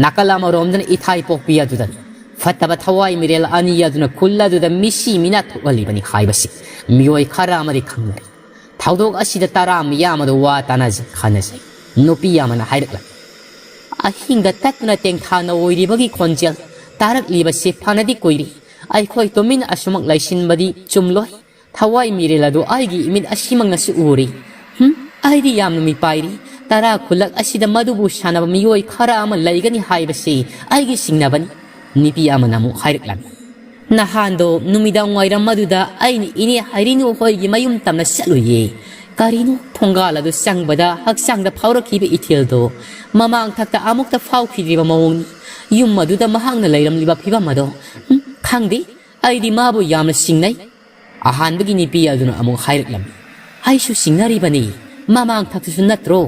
ꯅꯥꯀꯜ ꯑꯃꯔꯣꯝꯗꯅ ꯏꯊꯥꯏ ꯄꯣꯛꯄꯤ ꯑꯗꯨꯗꯅꯤ꯫ ꯐꯠꯇꯕ ꯊꯋꯥꯏ ꯃꯤꯔꯦꯜ ꯑꯅꯤ ꯑꯗꯨꯅ ꯈꯨꯜ ꯑꯗꯨꯗ ꯃꯤꯁꯤ ꯃꯤꯅꯥ ꯊꯣꯛꯍꯜꯂꯤꯕꯅꯤ ꯍꯥꯏꯕꯁꯤ ꯃꯤꯑꯣꯏ ꯈꯔ ꯑꯃꯗꯤ ꯈꯪꯅꯔꯤ꯫ ꯊꯧꯗꯣꯛ ꯑꯁꯤꯗ ꯇꯔꯥ ꯃꯤꯌꯥꯝ ꯑꯗꯨ ꯋꯥ ꯇꯥꯅꯖꯩ, ꯈꯟꯅꯖꯩ꯫ ꯅꯨꯄꯤ ꯑꯃꯅ ꯍꯥꯏꯔꯛꯂꯝꯃꯤ, "ꯑꯍꯤꯡꯗ ꯇꯠꯇꯨꯅ ꯇꯦꯡꯊꯥꯅ ꯑꯣꯏꯔꯤꯕꯒꯤ ꯈꯣꯟꯖꯦꯜ ꯇꯥꯔꯛꯂꯤꯕꯁꯤ ꯐꯅꯗꯤ ꯀꯨꯏꯔꯦ꯫ ꯑꯩꯈꯣꯏ ꯇꯨꯃꯤꯟ ꯑꯁꯨꯃꯛ ꯂꯩꯁꯤꯟꯕꯗꯤ ꯆꯨꯝꯂꯣꯏ꯫ ꯊꯋꯥꯏ ꯃꯤꯔꯦꯜ ꯑꯗꯨ ꯑꯩꯒꯤ ꯏꯃꯤꯠ ꯑꯁꯤꯃꯛꯅꯁꯨ ꯎꯔꯦ꯫ ꯍꯨꯝ, ꯑꯩꯗꯤ ꯌꯥꯝꯅ ꯃꯤꯄꯥꯏꯔꯤ꯫ ꯇꯔꯥ ꯈꯨꯜꯂꯛ ꯑꯁꯤꯗ ꯃꯗꯨꯕꯨ ꯁꯥꯟꯅꯕ ꯃꯤꯑꯣꯏ ꯈꯔ ꯑꯃ ꯂꯩꯒꯅꯤ ꯍꯥꯏꯕꯁꯤ ꯑꯩꯒꯤ ꯆꯤꯡꯅꯕꯅꯤ꯫" ꯅꯨꯄꯤ ꯑꯃꯅ ꯑꯃꯨꯛ ꯍꯥꯏꯔꯛꯂꯝꯃꯤ, "ꯅꯍꯥꯟꯗꯣ ꯅꯨꯃꯤꯗꯥꯡ ꯋꯥꯏꯔꯝ ꯑꯗꯨꯗ ꯑꯩꯅ ꯏꯅꯦ ꯍꯥꯏꯔꯤꯅꯨ ꯍꯣꯏꯒꯤ ꯃꯌꯨꯝ ꯇꯝꯅ ꯆꯠꯂꯨꯏꯌꯦ꯫ ꯀꯔꯤꯅꯣ, ꯊꯣꯡꯒꯥꯜ ꯑꯗꯨ ꯆꯪꯕꯗ ꯍꯛꯆꯥꯡꯗ ꯐꯥꯎꯔꯛꯈꯤꯕ ꯏꯊꯤꯜꯗꯣ ꯃꯃꯥꯡ ꯊꯛꯇ ꯑꯃꯨꯛꯇ ꯐꯥꯎꯈꯤꯗ꯭ꯔꯤꯕ ꯃꯑꯣꯡꯅꯤ꯫ ꯌꯨꯝ ꯑꯗꯨꯗ ꯃꯍꯥꯛꯅ ꯂꯩꯔꯝꯂꯤꯕ ꯐꯤꯕꯝ ꯑꯗꯣ, ꯎꯝ, ꯈꯪꯗꯦ꯫ ꯑꯩꯗꯤ ꯃꯥꯕꯨ ꯌꯥꯝꯅ ꯆꯤꯡꯅꯩ꯫" ꯑꯍꯥꯟꯕꯒꯤ ꯅꯨꯄꯤ ꯑꯗꯨꯅ ꯑꯃꯨꯛ ꯍꯥꯏꯔꯛꯂꯝꯃꯤ, ꯑꯩꯁꯨ ꯁꯤꯡꯅꯔꯤꯕꯅꯤ꯫ ꯃꯃꯥꯡ ꯊꯛꯇꯁꯨ ꯅꯠꯇ꯭ꯔꯣ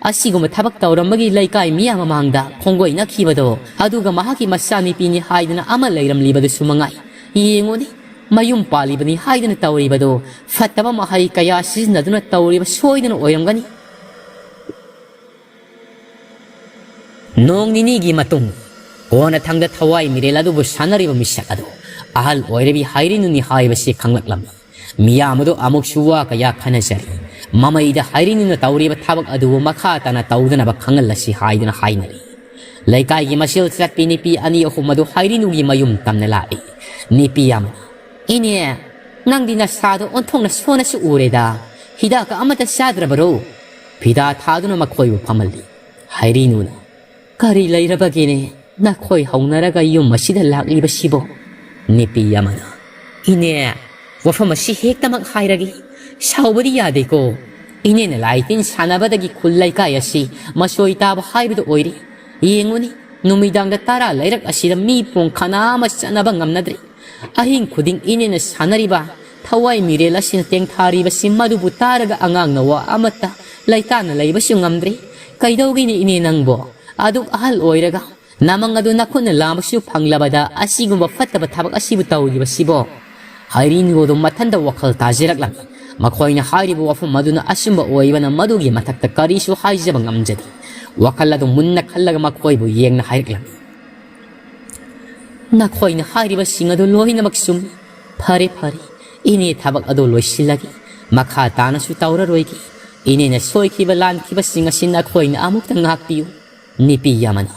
ꯑꯁꯤꯒꯨꯝꯕ ꯊꯕꯛ ꯇꯧꯔꯝꯕꯒꯤ ꯂꯩꯀꯥꯏ ꯃꯤꯌꯥꯝ ꯃꯃꯥꯡꯗ ꯈꯣꯡꯒꯣꯏꯅꯈꯤꯕꯗꯣ? ꯑꯗꯨꯒ ꯃꯍꯥꯛꯀꯤ ꯃꯆꯥꯅꯨꯄꯤꯅꯤ ꯍꯥꯏꯗꯅ ꯑꯃ ꯂꯩꯔꯝꯂꯤꯕꯗꯨꯁꯨ ꯃꯉꯥꯏ꯫ ꯌꯦꯡꯉꯨꯅꯦ, ꯃꯌꯨꯝ ꯄꯥꯜꯂꯤꯕꯅꯤ ꯍꯥꯏꯗꯅ ꯇꯧꯔꯤꯕꯗꯣ ꯐꯠꯇꯕ ꯃꯍꯩ ꯀꯌꯥ ꯁꯤꯖꯤꯟꯅꯗꯨꯅ ꯇꯧꯔꯤꯕ ꯁꯣꯏꯗꯅ ꯑꯣꯏꯔꯝꯒꯅꯤ꯫ ꯅꯣꯡ ꯅꯤꯅꯤꯒꯤ ꯃꯇꯨꯡ, ꯀꯣꯟꯅꯊꯪꯗ ꯊꯋꯥꯏ ꯃꯤꯔꯦꯜ ꯑꯗꯨꯕꯨ ꯁꯥꯟꯅꯔꯤꯕ ꯃꯤꯁꯛ ꯑꯗꯨ ꯑꯍꯜ ꯑꯣꯏꯔꯕꯤ ꯍꯥꯏꯔꯤꯅꯨꯅꯤ ꯍꯥꯏꯕꯁꯤ ꯈꯪꯂꯛꯂꯝꯃꯤ꯫ ꯃꯤꯌꯥꯝ ꯑꯗꯨ ꯑꯃꯨꯛꯁꯨ ꯋꯥ ꯀꯌꯥ ꯈꯟꯅꯖꯔꯤ꯫ ꯃꯃꯩꯗ ꯍꯥꯏꯔꯤꯅꯨꯅ ꯇꯧꯔꯤꯕ ꯊꯕꯛ ꯑꯗꯨꯕꯨ ꯃꯈꯥ ꯇꯥꯅ ꯇꯧꯗꯅꯕ ꯈꯪꯍꯜꯂꯁꯤ ꯍꯥꯏꯗꯨꯅ ꯍꯥꯏꯅꯔꯤ꯫ ꯂꯩꯀꯥꯏꯒꯤ ꯃꯁꯦꯜ ꯆꯠꯄꯤ ꯅꯨꯄꯤ ꯑꯅꯤ ꯑꯍꯨꯝ ꯑꯗꯨ ꯍꯥꯏꯔꯤꯅꯨꯒꯤ ꯃꯌꯨꯝ ꯇꯝꯅ ꯂꯥꯛꯏ꯫ ꯅꯨꯄꯤ ꯑꯃꯅ, "ꯏꯅꯦ, ꯅꯪꯗꯤ ꯅꯁꯥꯗꯣ ꯑꯣꯟꯊꯣꯛꯅ ꯁꯣꯟꯅꯁꯨ ꯎꯔꯦꯗ꯫ ꯍꯤꯗꯥꯛꯀ ꯑꯃꯠꯇ ꯆꯥꯗ꯭ꯔꯕꯔꯣ?" ꯐꯤꯗꯥ ꯊꯥꯗꯨꯅ ꯃꯈꯣꯏꯕꯨ ꯐꯝꯍꯜꯂꯤ꯫ ꯍꯥꯏꯔꯤꯅꯨꯅ, "ꯀꯔꯤ ꯂꯩꯔꯕꯒꯦꯅꯦ? ꯅꯈꯣꯏ ꯍꯧꯅꯔꯒ ꯌꯨꯝ ꯑꯁꯤꯗ ꯂꯥꯛꯂꯤꯕꯁꯤꯕꯣ?" ꯅꯨꯄꯤ ꯑꯃꯅ, "ꯏꯅꯦ, ꯋꯥꯐꯝ ꯑꯁꯤ ꯍꯦꯛꯇꯃꯛ ꯍꯥꯏꯔꯒꯦ꯫ ꯁꯥꯎꯕꯗꯤ ꯌꯥꯗꯦꯀꯣ꯫ ꯏꯅꯦꯅ ꯂꯥꯏ ꯇꯤꯟ ꯁꯥꯟꯅꯕꯗꯒꯤ ꯈꯨꯜ ꯂꯩꯀꯥꯏ ꯑꯁꯤ ꯃꯆꯣꯏ ꯇꯥꯕ ꯍꯥꯏꯕꯗꯨ ꯑꯣꯏꯔꯦ꯫ ꯌꯦꯡꯉꯨꯅꯤ, ꯅꯨꯃꯤꯗꯥꯡꯗ ꯇꯔꯥ ꯂꯩꯔꯛ ꯑꯁꯤꯗ ꯃꯤ ꯄꯣꯡ ꯈꯅꯥ ꯑꯃ ꯆꯠꯅꯕ ꯉꯝꯅꯗ꯭ꯔꯦ꯫ ꯑꯍꯤꯡ ꯈꯨꯗꯤꯡ ꯏꯅꯦꯅ ꯁꯥꯟꯅꯔꯤꯕ ꯊꯋꯥꯏ ꯃꯤꯔꯦꯜ ꯑꯁꯤꯅ ꯇꯦꯡꯊꯥꯔꯤꯕꯁꯤ ꯃꯗꯨꯕꯨ ꯇꯥꯔꯒ ꯑꯉꯥꯡꯅ ꯋꯥ ꯑꯃꯠꯇ ꯂꯩꯇꯥꯅ ꯂꯩꯕꯁꯨ ꯉꯝꯗ꯭ꯔꯦ꯫ ꯀꯩꯗꯧꯒꯤꯅꯤ ꯏꯅꯦ ꯅꯪꯕꯣ? ꯑꯗꯨꯛ ꯑꯍꯜ ꯑꯣꯏꯔꯒ ꯅꯃꯪ ꯑꯗꯨ ꯅꯈꯨꯠꯅ ꯂꯥꯝꯕꯁꯨ ꯐꯪꯂꯕꯗ ꯑꯁꯤꯒꯨꯝꯕ ꯐꯠꯇꯕ ꯊꯕꯛ ꯑꯁꯤꯕꯨ ꯇꯧꯔꯤꯕꯁꯤꯕꯣ?" ꯍꯥꯏꯔꯤꯅꯨ ꯑꯗꯨ ꯃꯊꯟꯇ ꯋꯥꯈꯜ ꯇꯥꯖꯔꯛꯂꯝꯃꯤ꯫ ꯃꯈꯣꯏꯅ ꯍꯥꯏꯔꯤꯕ ꯋꯥꯐꯝ ꯑꯗꯨꯅ ꯑꯆꯨꯝꯕ ꯑꯣꯏꯕꯅ ꯃꯗꯨꯒꯤ ꯃꯊꯛꯇ ꯀꯔꯤꯁꯨ ꯍꯥꯏꯖꯕ ꯉꯝꯖꯗꯦ꯫ ꯋꯥꯈꯜ ꯑꯗꯨ ꯃꯨꯟꯅ ꯈꯜꯂꯒ ꯃꯈꯣꯏꯕꯨ ꯌꯦꯡꯅ ꯍꯥꯏꯔꯛꯂꯝꯃꯤ꯫ "ꯅꯈꯣꯏꯅ ꯍꯥꯏꯔꯤꯕꯁꯤꯡ ꯑꯗꯨ ꯂꯣꯏꯅꯃꯛ ꯆꯨꯝꯃꯤ꯫ ꯐꯔꯦ, ꯐꯔꯦ, ꯏꯅꯦ ꯊꯕꯛ ꯑꯗꯨ ꯂꯣꯏꯁꯤꯜꯂꯒꯦ꯫ ꯃꯈꯥ ꯇꯥꯅꯁꯨ ꯇꯧꯔꯔꯣꯏꯒꯦ꯫ ꯏꯅꯦꯅ ꯁꯣꯏꯈꯤꯕ ꯂꯥꯟꯈꯤꯕꯁꯤꯡ ꯑꯁꯤ ꯅꯈꯣꯏꯅ ꯑꯃꯨꯛꯇ ꯉꯥꯛꯄꯤꯌꯨ꯫" ꯅꯨꯄꯤ ꯑꯃꯅ,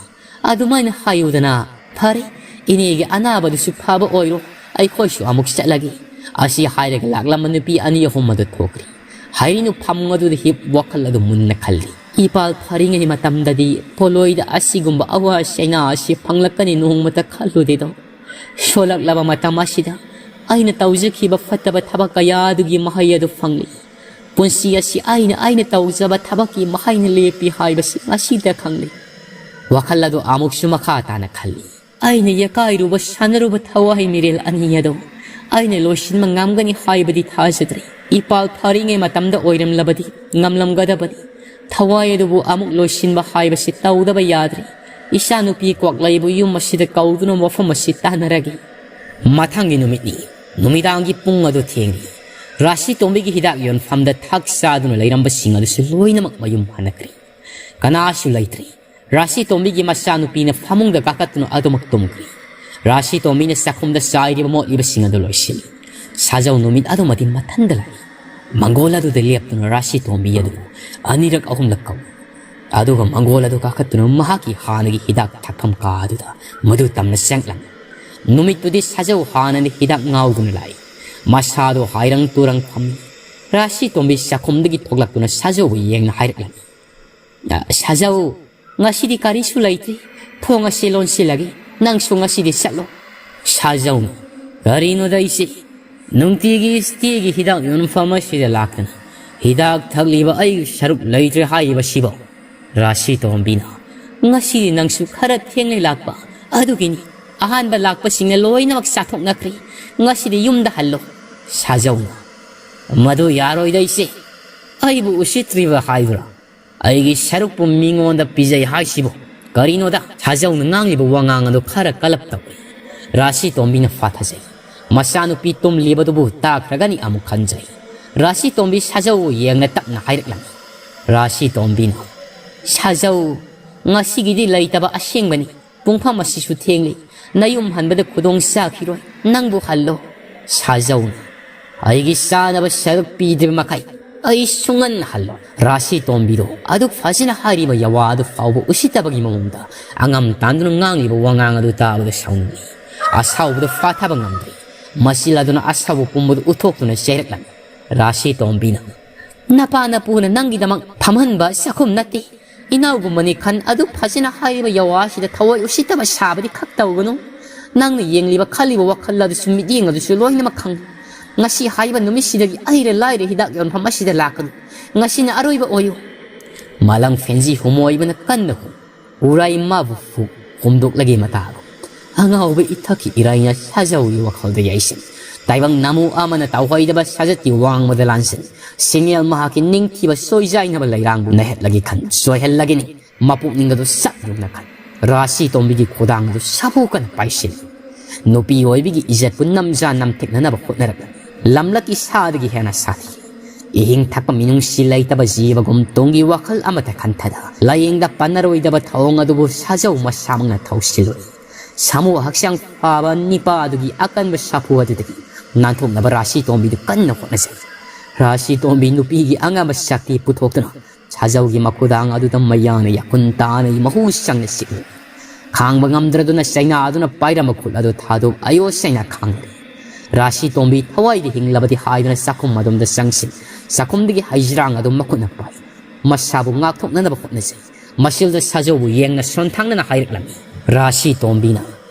"ꯑꯗꯨꯃꯥꯏꯅ ꯍꯥꯏꯌꯨꯗꯅ꯫ ꯐꯔꯦ, ꯏꯅꯦꯒꯤ ꯑꯅꯥꯕꯗꯨꯁꯨ ꯐꯕ ꯑꯣꯏꯔꯣ꯫ ꯑꯩꯈꯣꯏꯁꯨ ꯑꯃꯨꯛ ꯆꯠꯂꯒꯦ꯫" ꯑꯁꯤ ꯍꯥꯏꯔꯒ ꯂꯥꯛꯂꯝꯕ ꯅꯨꯄꯤ ꯑꯅꯤ ꯑꯍꯨꯝ ꯑꯗꯨ ꯊꯣꯛꯈ꯭ꯔꯦ꯫ ꯍꯥꯏꯔꯤꯅꯨ ꯐꯃꯨꯡ ꯑꯗꯨꯗ ꯍꯤꯞ ꯋꯥꯈꯜ ꯑꯗꯨ ꯃꯨꯟꯅ ꯈꯜꯂꯤ꯫ ꯏꯄꯥꯜ ꯐꯔꯤꯉꯩ ꯃꯇꯝꯗꯗꯤ ꯄꯣꯂꯣꯏꯗ ꯑꯁꯤꯒꯨꯝꯕ ꯑꯋꯥ ꯆꯩꯅꯥ ꯑꯁꯤ ꯐꯪꯂꯛꯀꯅꯤ ꯅꯣꯡꯃꯇ ꯈꯜꯂꯨꯗꯦꯗꯣ꯫ ꯁꯣꯜꯂꯛꯂꯕ ꯃꯇꯝ ꯑꯁꯤꯗ ꯑꯩꯅ ꯇꯧꯖꯈꯤꯕ ꯐꯠꯇꯕ ꯊꯕꯛ ꯀꯌꯥ ꯑꯗꯨꯒꯤ ꯃꯍꯩ ꯑꯗꯨ ꯐꯪꯂꯤ꯫ ꯄꯨꯟꯁꯤ ꯑꯁꯤ ꯑꯩꯅ, ꯑꯩꯅ ꯇꯧꯖꯕ ꯊꯕꯛꯀꯤ ꯃꯍꯩꯅ ꯂꯦꯞꯄꯤ ꯍꯥꯏꯕꯁꯤ ꯉꯁꯤꯗ ꯈꯪꯂꯤ꯫ ꯋꯥꯈꯜ ꯑꯗꯨ ꯑꯃꯨꯛꯁꯨ ꯃꯈꯥ ꯇꯥꯅ ꯈꯜꯂꯤ꯫ ꯑꯩꯅ ꯌꯦꯀꯥꯏꯔꯨꯕ ꯁꯥꯟꯅꯔꯨꯕ ꯊꯋꯥꯏ ꯃꯤꯔꯦꯜ ꯑꯅꯤ ꯑꯗꯨ ꯑꯩꯅ ꯂꯣꯏꯁꯤꯟꯕ ꯉꯝꯒꯅꯤ ꯍꯥꯏꯕꯗꯤ ꯊꯥꯖꯗ꯭ꯔꯦ꯫ ꯏꯄꯥꯜ ꯐꯔꯤꯉꯩ ꯃꯇꯝꯗ ꯑꯣꯏꯔꯝꯂꯕꯗꯤ ꯉꯝꯂꯝꯒꯗꯕꯅꯤ꯫ ꯊꯋꯥꯏ ꯑꯗꯨꯕꯨ ꯑꯃꯨꯛ ꯂꯣꯏꯁꯤꯟꯕ ꯍꯥꯏꯕꯁꯤ ꯇꯧꯗꯕ ꯌꯥꯗ꯭ꯔꯦ꯫ ꯏꯆꯥꯅꯨꯄꯤ ꯀ꯭ꯋꯥꯛꯂꯩꯕꯨ ꯌꯨꯝ ꯑꯁꯤꯗ ꯀꯧꯗꯨꯅ ꯋꯥꯐꯝ ꯑꯁꯤ ꯇꯥꯟꯅꯔꯒꯦ꯫ ꯃꯊꯪꯒꯤ ꯅꯨꯃꯤꯠꯅꯤ꯫ ꯅꯨꯃꯤꯗꯥꯡꯒꯤ ꯄꯨꯡ ꯑꯗꯨ ꯊꯦꯡꯂꯤ꯫ ꯔꯥꯁꯤ ꯇꯣꯝꯕꯤꯒꯤ ꯍꯤꯗꯥꯛ ꯌꯣꯟꯐꯝꯗ ꯊꯛ ꯆꯥꯗꯨꯅ ꯂꯩꯔꯝꯕꯁꯤꯡ ꯑꯗꯨꯁꯨ ꯂꯣꯏꯅꯃꯛ ꯃꯌꯨꯝ ꯍꯟꯅꯈ꯭ꯔꯦ꯫ ꯀꯅꯥꯁꯨ ꯂꯩꯇ꯭ꯔꯦ꯫ ꯔꯥꯁꯤ ꯇꯣꯝꯕꯤꯒꯤ ꯃꯆꯥꯅꯨꯄꯤꯅ ꯐꯃꯨꯡꯗ ꯀꯥꯈꯠꯇꯨꯅ ꯑꯗꯨꯃꯛ ꯇꯨꯝꯈ꯭ꯔꯦ꯫ ꯔꯥꯁꯤ ꯇꯣꯝꯕꯤꯅ ꯆꯥꯛꯈꯨꯝꯗ ꯆꯥꯏꯔꯤꯕ ꯃꯣꯠꯂꯤꯕꯁꯤꯡ ꯑꯗꯨ ꯂꯣꯏꯁꯤꯜꯂꯤ꯫ ꯁꯥꯖꯧ ꯅꯨꯃꯤꯠ ꯑꯗꯨꯃꯗꯤ ꯃꯊꯟꯗ ꯂꯥꯛꯏ꯫ ꯃꯪꯒꯣꯜ ꯑꯗꯨꯗ ꯂꯦꯞꯇꯨꯅ ꯔꯥꯁꯤ ꯇꯣꯝꯕꯤ ꯑꯗꯨꯕꯨ ꯑꯅꯤꯔꯛ ꯑꯍꯨꯝꯂꯛ ꯀꯧꯏ꯫ ꯑꯗꯨꯒ ꯃꯪꯒꯣꯜ ꯑꯗꯨ ꯀꯥꯈꯠꯇꯨꯅ ꯃꯍꯥꯛꯀꯤ ꯍꯥꯟꯅꯒꯤ ꯍꯤꯗꯥꯛ ꯊꯛꯐꯝ ꯀꯥ ꯑꯗꯨꯗ ꯃꯗꯨ ꯇꯝꯅ ꯆꯪꯂꯝꯃꯤ꯫ ꯅꯨꯃꯤꯠꯇꯨꯗꯤ ꯁꯥꯖꯧ ꯍꯥꯟꯅꯅ ꯍꯤꯗꯥꯛ ꯉꯥꯎꯗꯨꯅ ꯂꯥꯛꯏ꯫ ꯃꯁꯥꯗꯣ ꯍꯥꯏꯔꯪ ꯇꯨꯔꯪ ꯐꯝꯃꯤ꯫ ꯔꯥꯁꯤ ꯇꯣꯝꯕꯤ ꯆꯥꯛꯈꯨꯝꯗꯒꯤ ꯊꯣꯛꯂꯛꯇꯨꯅ ꯁꯥꯖꯧꯕꯨ ꯌꯦꯡꯅ ꯍꯥꯏꯔꯛꯂꯝꯃꯤ꯫ "ꯑ, ꯁꯥꯖꯧ, ꯉꯁꯤꯗꯤ ꯀꯔꯤꯁꯨ ꯂꯩꯇ꯭ꯔꯤ꯫ ꯊꯣꯡ ꯑꯁꯤ ꯂꯣꯟꯁꯤꯜꯂꯒꯦ꯫ ꯅꯪꯁꯨ ꯉꯁꯤꯗꯤ ꯆꯠꯂꯣ꯫" ꯁꯥꯖꯧꯅ, "ꯀꯔꯤꯅꯣꯗ ꯏꯆꯦ? ꯅꯨꯡꯇꯤꯒꯤ ꯏꯁꯇꯤꯒꯤ ꯍꯤꯗꯥꯛ ꯌꯣꯟꯐꯝ ꯑꯁꯤꯗ ꯂꯥꯛꯇꯅ ꯍꯤꯗꯥꯛ ꯊꯛꯂꯤꯕ ꯑꯩꯒꯤ ꯁꯔꯨꯛ ꯂꯩꯇ꯭ꯔꯦ ꯍꯥꯏꯔꯤꯕꯁꯤꯕꯣ?" ꯔꯥꯁꯤ ꯇꯣꯝꯕꯤꯅ, "ꯉꯁꯤꯗꯤ ꯅꯪꯁꯨ ꯈꯔ ꯊꯦꯡꯅ ꯂꯥꯛꯄ꯫ ꯑꯗꯨꯒꯤꯅꯤ꯫ ꯑꯍꯥꯟꯕ ꯂꯥꯛꯄꯁꯤꯡꯅ ꯂꯣꯏꯅꯃꯛ ꯆꯥꯊꯣꯛꯅꯈ꯭ꯔꯦ꯫ ꯉꯁꯤꯗꯤ ꯌꯨꯝꯗ ꯍꯜꯂꯣ꯫" ꯁꯥꯖꯧꯅ, "ꯃꯗꯨ ꯌꯥꯔꯣꯏꯗ ꯏꯆꯦ꯫ ꯑꯩꯕꯨ ꯎꯁꯤꯠꯇ꯭ꯔꯤꯕ ꯍꯥꯏꯕ꯭ꯔꯥ? ꯑꯩꯒꯤ ꯁꯔꯨꯛꯄꯨ ꯃꯤꯉꯣꯟꯗ ꯄꯤꯖꯩ ꯍꯥꯏꯁꯤꯕꯨ ꯀꯔꯤꯅꯣꯗ?" ꯁꯥꯖꯧꯅ ꯉꯥꯡꯂꯤꯕ ꯋꯥꯉꯥꯡ ꯑꯗꯨ ꯈꯔ ꯀꯜꯂꯞ ꯇꯧꯏ꯫ ꯔꯥꯁꯤ ꯇꯣꯝꯕꯤꯅ ꯐꯥꯊꯖꯩ꯫ ꯃꯆꯥꯅꯨꯄꯤ ꯇꯨꯝꯂꯤꯕꯗꯨꯕꯨ ꯇꯥꯈ꯭ꯔꯒꯅꯤ ꯑꯃꯨꯛ ꯈꯟꯖꯩ꯫ ꯔꯥꯁꯤ ꯇꯣꯝꯕꯤ ꯁꯥꯖꯧ ꯌꯦꯡꯅ ꯇꯞꯅ ꯍꯥꯏꯔꯛꯂꯝꯃꯤ꯫ ꯔꯥꯁꯤ ꯇꯣꯝꯕꯤꯅ, "ꯁꯥꯖꯧ, ꯉꯁꯤꯒꯤꯗꯤ ꯂꯩꯇꯕ ꯑꯁꯦꯡꯕꯅꯤ꯫ ꯄꯨꯡꯐꯝ ꯑꯁꯤꯁꯨ ꯊꯦꯡꯂꯤ꯫ ꯅꯌꯨꯝ ꯍꯟꯕꯗ ꯈꯨꯗꯣꯡ ꯆꯥꯈꯤꯔꯣꯏ꯫ ꯅꯪꯕꯨ ꯍꯜꯂꯣ꯫" ꯁꯥꯖꯧꯅ, "ꯑꯩꯒꯤ ꯆꯥꯅꯕ ꯁꯔꯨꯛ ꯄꯤꯗ꯭ꯔꯤꯕ ꯃꯈꯩ ꯑꯩ ꯁꯨꯡꯍꯟ ꯍꯜꯂꯣꯏ꯫" ꯔꯥꯁꯤ ꯇꯣꯝꯕꯤꯗꯣ ꯑꯗꯨꯛ ꯐꯖꯅ ꯍꯥꯏꯔꯤꯕ ꯌꯥꯋꯥ ꯑꯗꯨ ꯐꯥꯎꯕ ꯎꯁꯤꯠꯇꯕꯒꯤ ꯃꯑꯣꯡꯗ ꯑꯉꯝ ꯇꯥꯟꯗꯨꯅ ꯉꯥꯡꯂꯤꯕ ꯋꯥꯉꯥꯡ ꯑꯗꯨ ꯇꯥꯕꯗ ꯁꯥꯎꯅꯤꯡꯏ꯫ ꯑꯁꯥꯎꯕꯗꯨ ꯐꯥꯊꯕ ꯉꯝꯗ꯭ꯔꯦ꯫ ꯃꯆꯤꯜ ꯑꯗꯨꯅ ꯑꯁꯥꯎꯕ ꯄꯨꯝꯕꯗꯨ ꯎꯠꯊꯣꯛꯇꯨꯅ ꯆꯩꯔꯛꯂꯝꯃꯤ꯫ ꯔꯥꯁꯤ ꯇꯣꯝꯕꯤꯅ, "ꯅꯄꯥ ꯅꯄꯨꯅ ꯅꯪꯒꯤꯗꯃꯛ ꯐꯝꯍꯟꯕ ꯆꯥꯛꯈꯨꯝ ꯅꯠꯇꯦ꯫ ꯏꯅꯥꯎꯒꯨꯝꯕꯅꯤ ꯈꯟ ꯑꯗꯨꯛ ꯐꯖꯅ ꯍꯥꯏꯔꯤꯕ ꯌꯥꯋꯥꯁꯤꯗ ꯊꯋꯥꯏ ꯎꯁꯤꯠꯇꯕ ꯁꯥꯕꯗꯤ ꯈꯛ ꯇꯧꯒꯅꯨ꯫ ꯅꯪꯅ ꯌꯦꯡꯂꯤꯕ ꯈꯜꯂꯤꯕ ꯋꯥꯈꯜ ꯑꯗꯨꯁꯨ ꯃꯤꯠꯌꯦꯡ ꯑꯗꯨꯁꯨ ꯂꯣꯏꯅꯃꯛ ꯈꯪꯏ꯫ ꯉꯁꯤ ꯍꯥꯏꯕ ꯅꯨꯃꯤꯠꯁꯤꯗꯒꯤ ꯑꯩꯔ ꯂꯥꯏꯔ ꯍꯤꯗꯥꯛ ꯌꯣꯟꯐꯝ ꯑꯁꯤꯗ ꯂꯥꯛꯀꯅꯨ꯫ ꯉꯁꯤꯅ ꯑꯔꯣꯏꯕ ꯑꯣꯏꯌꯨ꯫" ꯃꯥꯂꯪ ꯐꯦꯟꯖꯤ ꯍꯨꯝꯃꯣꯏꯕꯅ ꯀꯟꯅ ꯍꯨꯝ꯫ ꯎꯔꯥꯏ ꯃꯥꯕꯨ ꯐꯨ ꯍꯨꯝꯗꯣꯛꯂꯒꯦ ꯃꯇꯥꯒꯨꯝ꯫ ꯑꯉꯥꯎꯕ ꯏꯊꯛꯀꯤ ꯏꯔꯥꯏꯅ ꯁꯥꯖꯧꯒꯤ ꯋꯥꯈꯜꯗ ꯌꯥꯏꯁꯤꯟ꯫ ꯇꯥꯏꯕꯪ ꯅꯃꯨ ꯑꯃꯅ ꯇꯧꯍꯩꯗꯕ ꯁꯥꯖꯠꯀꯤ ꯋꯥꯡꯃꯗ ꯂꯥꯟꯁꯤꯟ, ꯁꯤꯡꯉꯦꯜ ꯃꯍꯥꯛꯀꯤ ꯅꯤꯡꯊꯤꯕ ꯁꯣꯏꯖꯥꯏꯅꯕ ꯂꯩꯔꯥꯡꯕꯨ ꯅꯩꯍꯠꯂꯒꯦ ꯈꯟ, ꯁꯣꯏꯍꯜꯂꯒꯅꯤ꯫ ꯃꯄꯨꯛꯅꯤꯡ ꯑꯗꯨ ꯁꯠ ꯌꯨꯡꯅ ꯈꯟ, ꯔꯥꯁꯤ ꯇꯣꯝꯕꯤꯒꯤ ꯈꯨꯗꯥꯡ ꯑꯗꯨ ꯁꯥꯐꯨ ꯀꯟꯅ ꯄꯥꯏꯁꯤꯜꯂꯤ꯫ ꯅꯨꯄꯤ ꯑꯣꯏꯕꯤꯒꯤ ꯏꯖꯠꯄꯨ ꯅꯝꯖꯥ ꯅꯝꯊꯦꯛꯅꯅꯕ ꯍꯣꯠꯅꯔꯛꯂꯤ꯫ ꯂꯝꯂꯛꯀꯤ ꯁꯥꯗꯒꯤ ꯍꯦꯟꯅ ꯁꯥꯊꯤ꯫ ꯏꯍꯤꯡ ꯊꯛꯄ ꯃꯤꯅꯨꯡꯁꯤ ꯂꯩꯇꯕ ꯖꯤꯕꯒꯨꯝ ꯇꯨꯡꯒꯤ ꯋꯥꯈꯜ ꯑꯃꯠꯇ ꯈꯟꯊꯗ, ꯂꯥꯌꯦꯡꯗ ꯄꯟꯅꯔꯣꯏꯗꯕ ꯊꯧꯑꯣꯡ ꯑꯗꯨꯕꯨ ꯁꯥꯖꯧ ꯃꯁꯥꯃꯛꯅ ꯊꯧꯁꯤꯜꯂꯨꯔꯦ꯫ ꯁꯥꯃꯨ ꯍꯛꯆꯥꯡ ꯐꯕ ꯅꯤꯄꯥ ꯑꯗꯨꯒꯤ ꯑꯀꯟꯕ ꯁꯥꯐꯨ ꯑꯗꯨꯗꯒꯤ ꯅꯥꯟꯊꯣꯛꯅꯕ ꯔꯥꯁꯤ ꯇꯣꯝꯕꯤꯗꯨ ꯀꯟꯅ ꯍꯣꯠꯅꯖꯩ꯫ ꯔꯥꯁꯤ ꯇꯣꯝꯕꯤ ꯅꯨꯄꯤꯒꯤ ꯑꯉꯝꯕ ꯁꯛꯇꯤ ꯄꯨꯊꯣꯛꯇꯨꯅ ꯁꯥꯖꯧꯒꯤ ꯃꯈꯨꯗꯥꯡ ꯑꯗꯨꯗ ꯃꯌꯥꯅ ꯌꯥꯈꯨꯟ ꯇꯥꯅ ꯃꯍꯨ ꯁꯪꯅ ꯆꯤꯛꯏ꯫ ꯈꯥꯡꯕ ꯉꯝꯗ꯭ꯔꯗꯨꯅ ꯆꯩꯅꯥꯗꯨꯅ ꯄꯥꯏꯔꯝꯕ ꯈꯨꯠ ꯑꯗꯨ ꯊꯥꯗꯣꯛ ꯑꯌꯣ ꯆꯩꯅ ꯈꯥꯡꯂꯦ꯫ ꯔꯥꯁꯤ ꯇꯣꯝꯕꯤ ꯊꯋꯥꯏꯗ ꯍꯤꯡꯂꯕꯗꯤ ꯍꯥꯏꯗꯨꯅ ꯆꯥꯛꯈꯨꯝ ꯑꯗꯣꯝꯗ ꯆꯪꯁꯤꯜ, ꯆꯥꯛꯈꯨꯝꯗꯒꯤ ꯍꯩꯖ꯭ꯔꯥꯡ ꯑꯗꯨ ꯃꯈꯨꯠꯅ ꯄꯥꯏ꯫ ꯃꯁꯥꯕꯨ ꯉꯥꯛꯊꯣꯛꯅꯅꯕ ꯍꯣꯠꯅꯖꯩ꯫ ꯃꯁꯤꯗ ꯁꯥꯖꯧꯕꯨ ꯌꯦꯡꯅ ꯁꯣꯟꯊꯥꯡꯅꯅ ꯍꯥꯏꯔꯛꯂꯝꯃꯤ꯫ ꯔꯥꯁꯤ ꯇꯣꯝꯕꯤꯅ,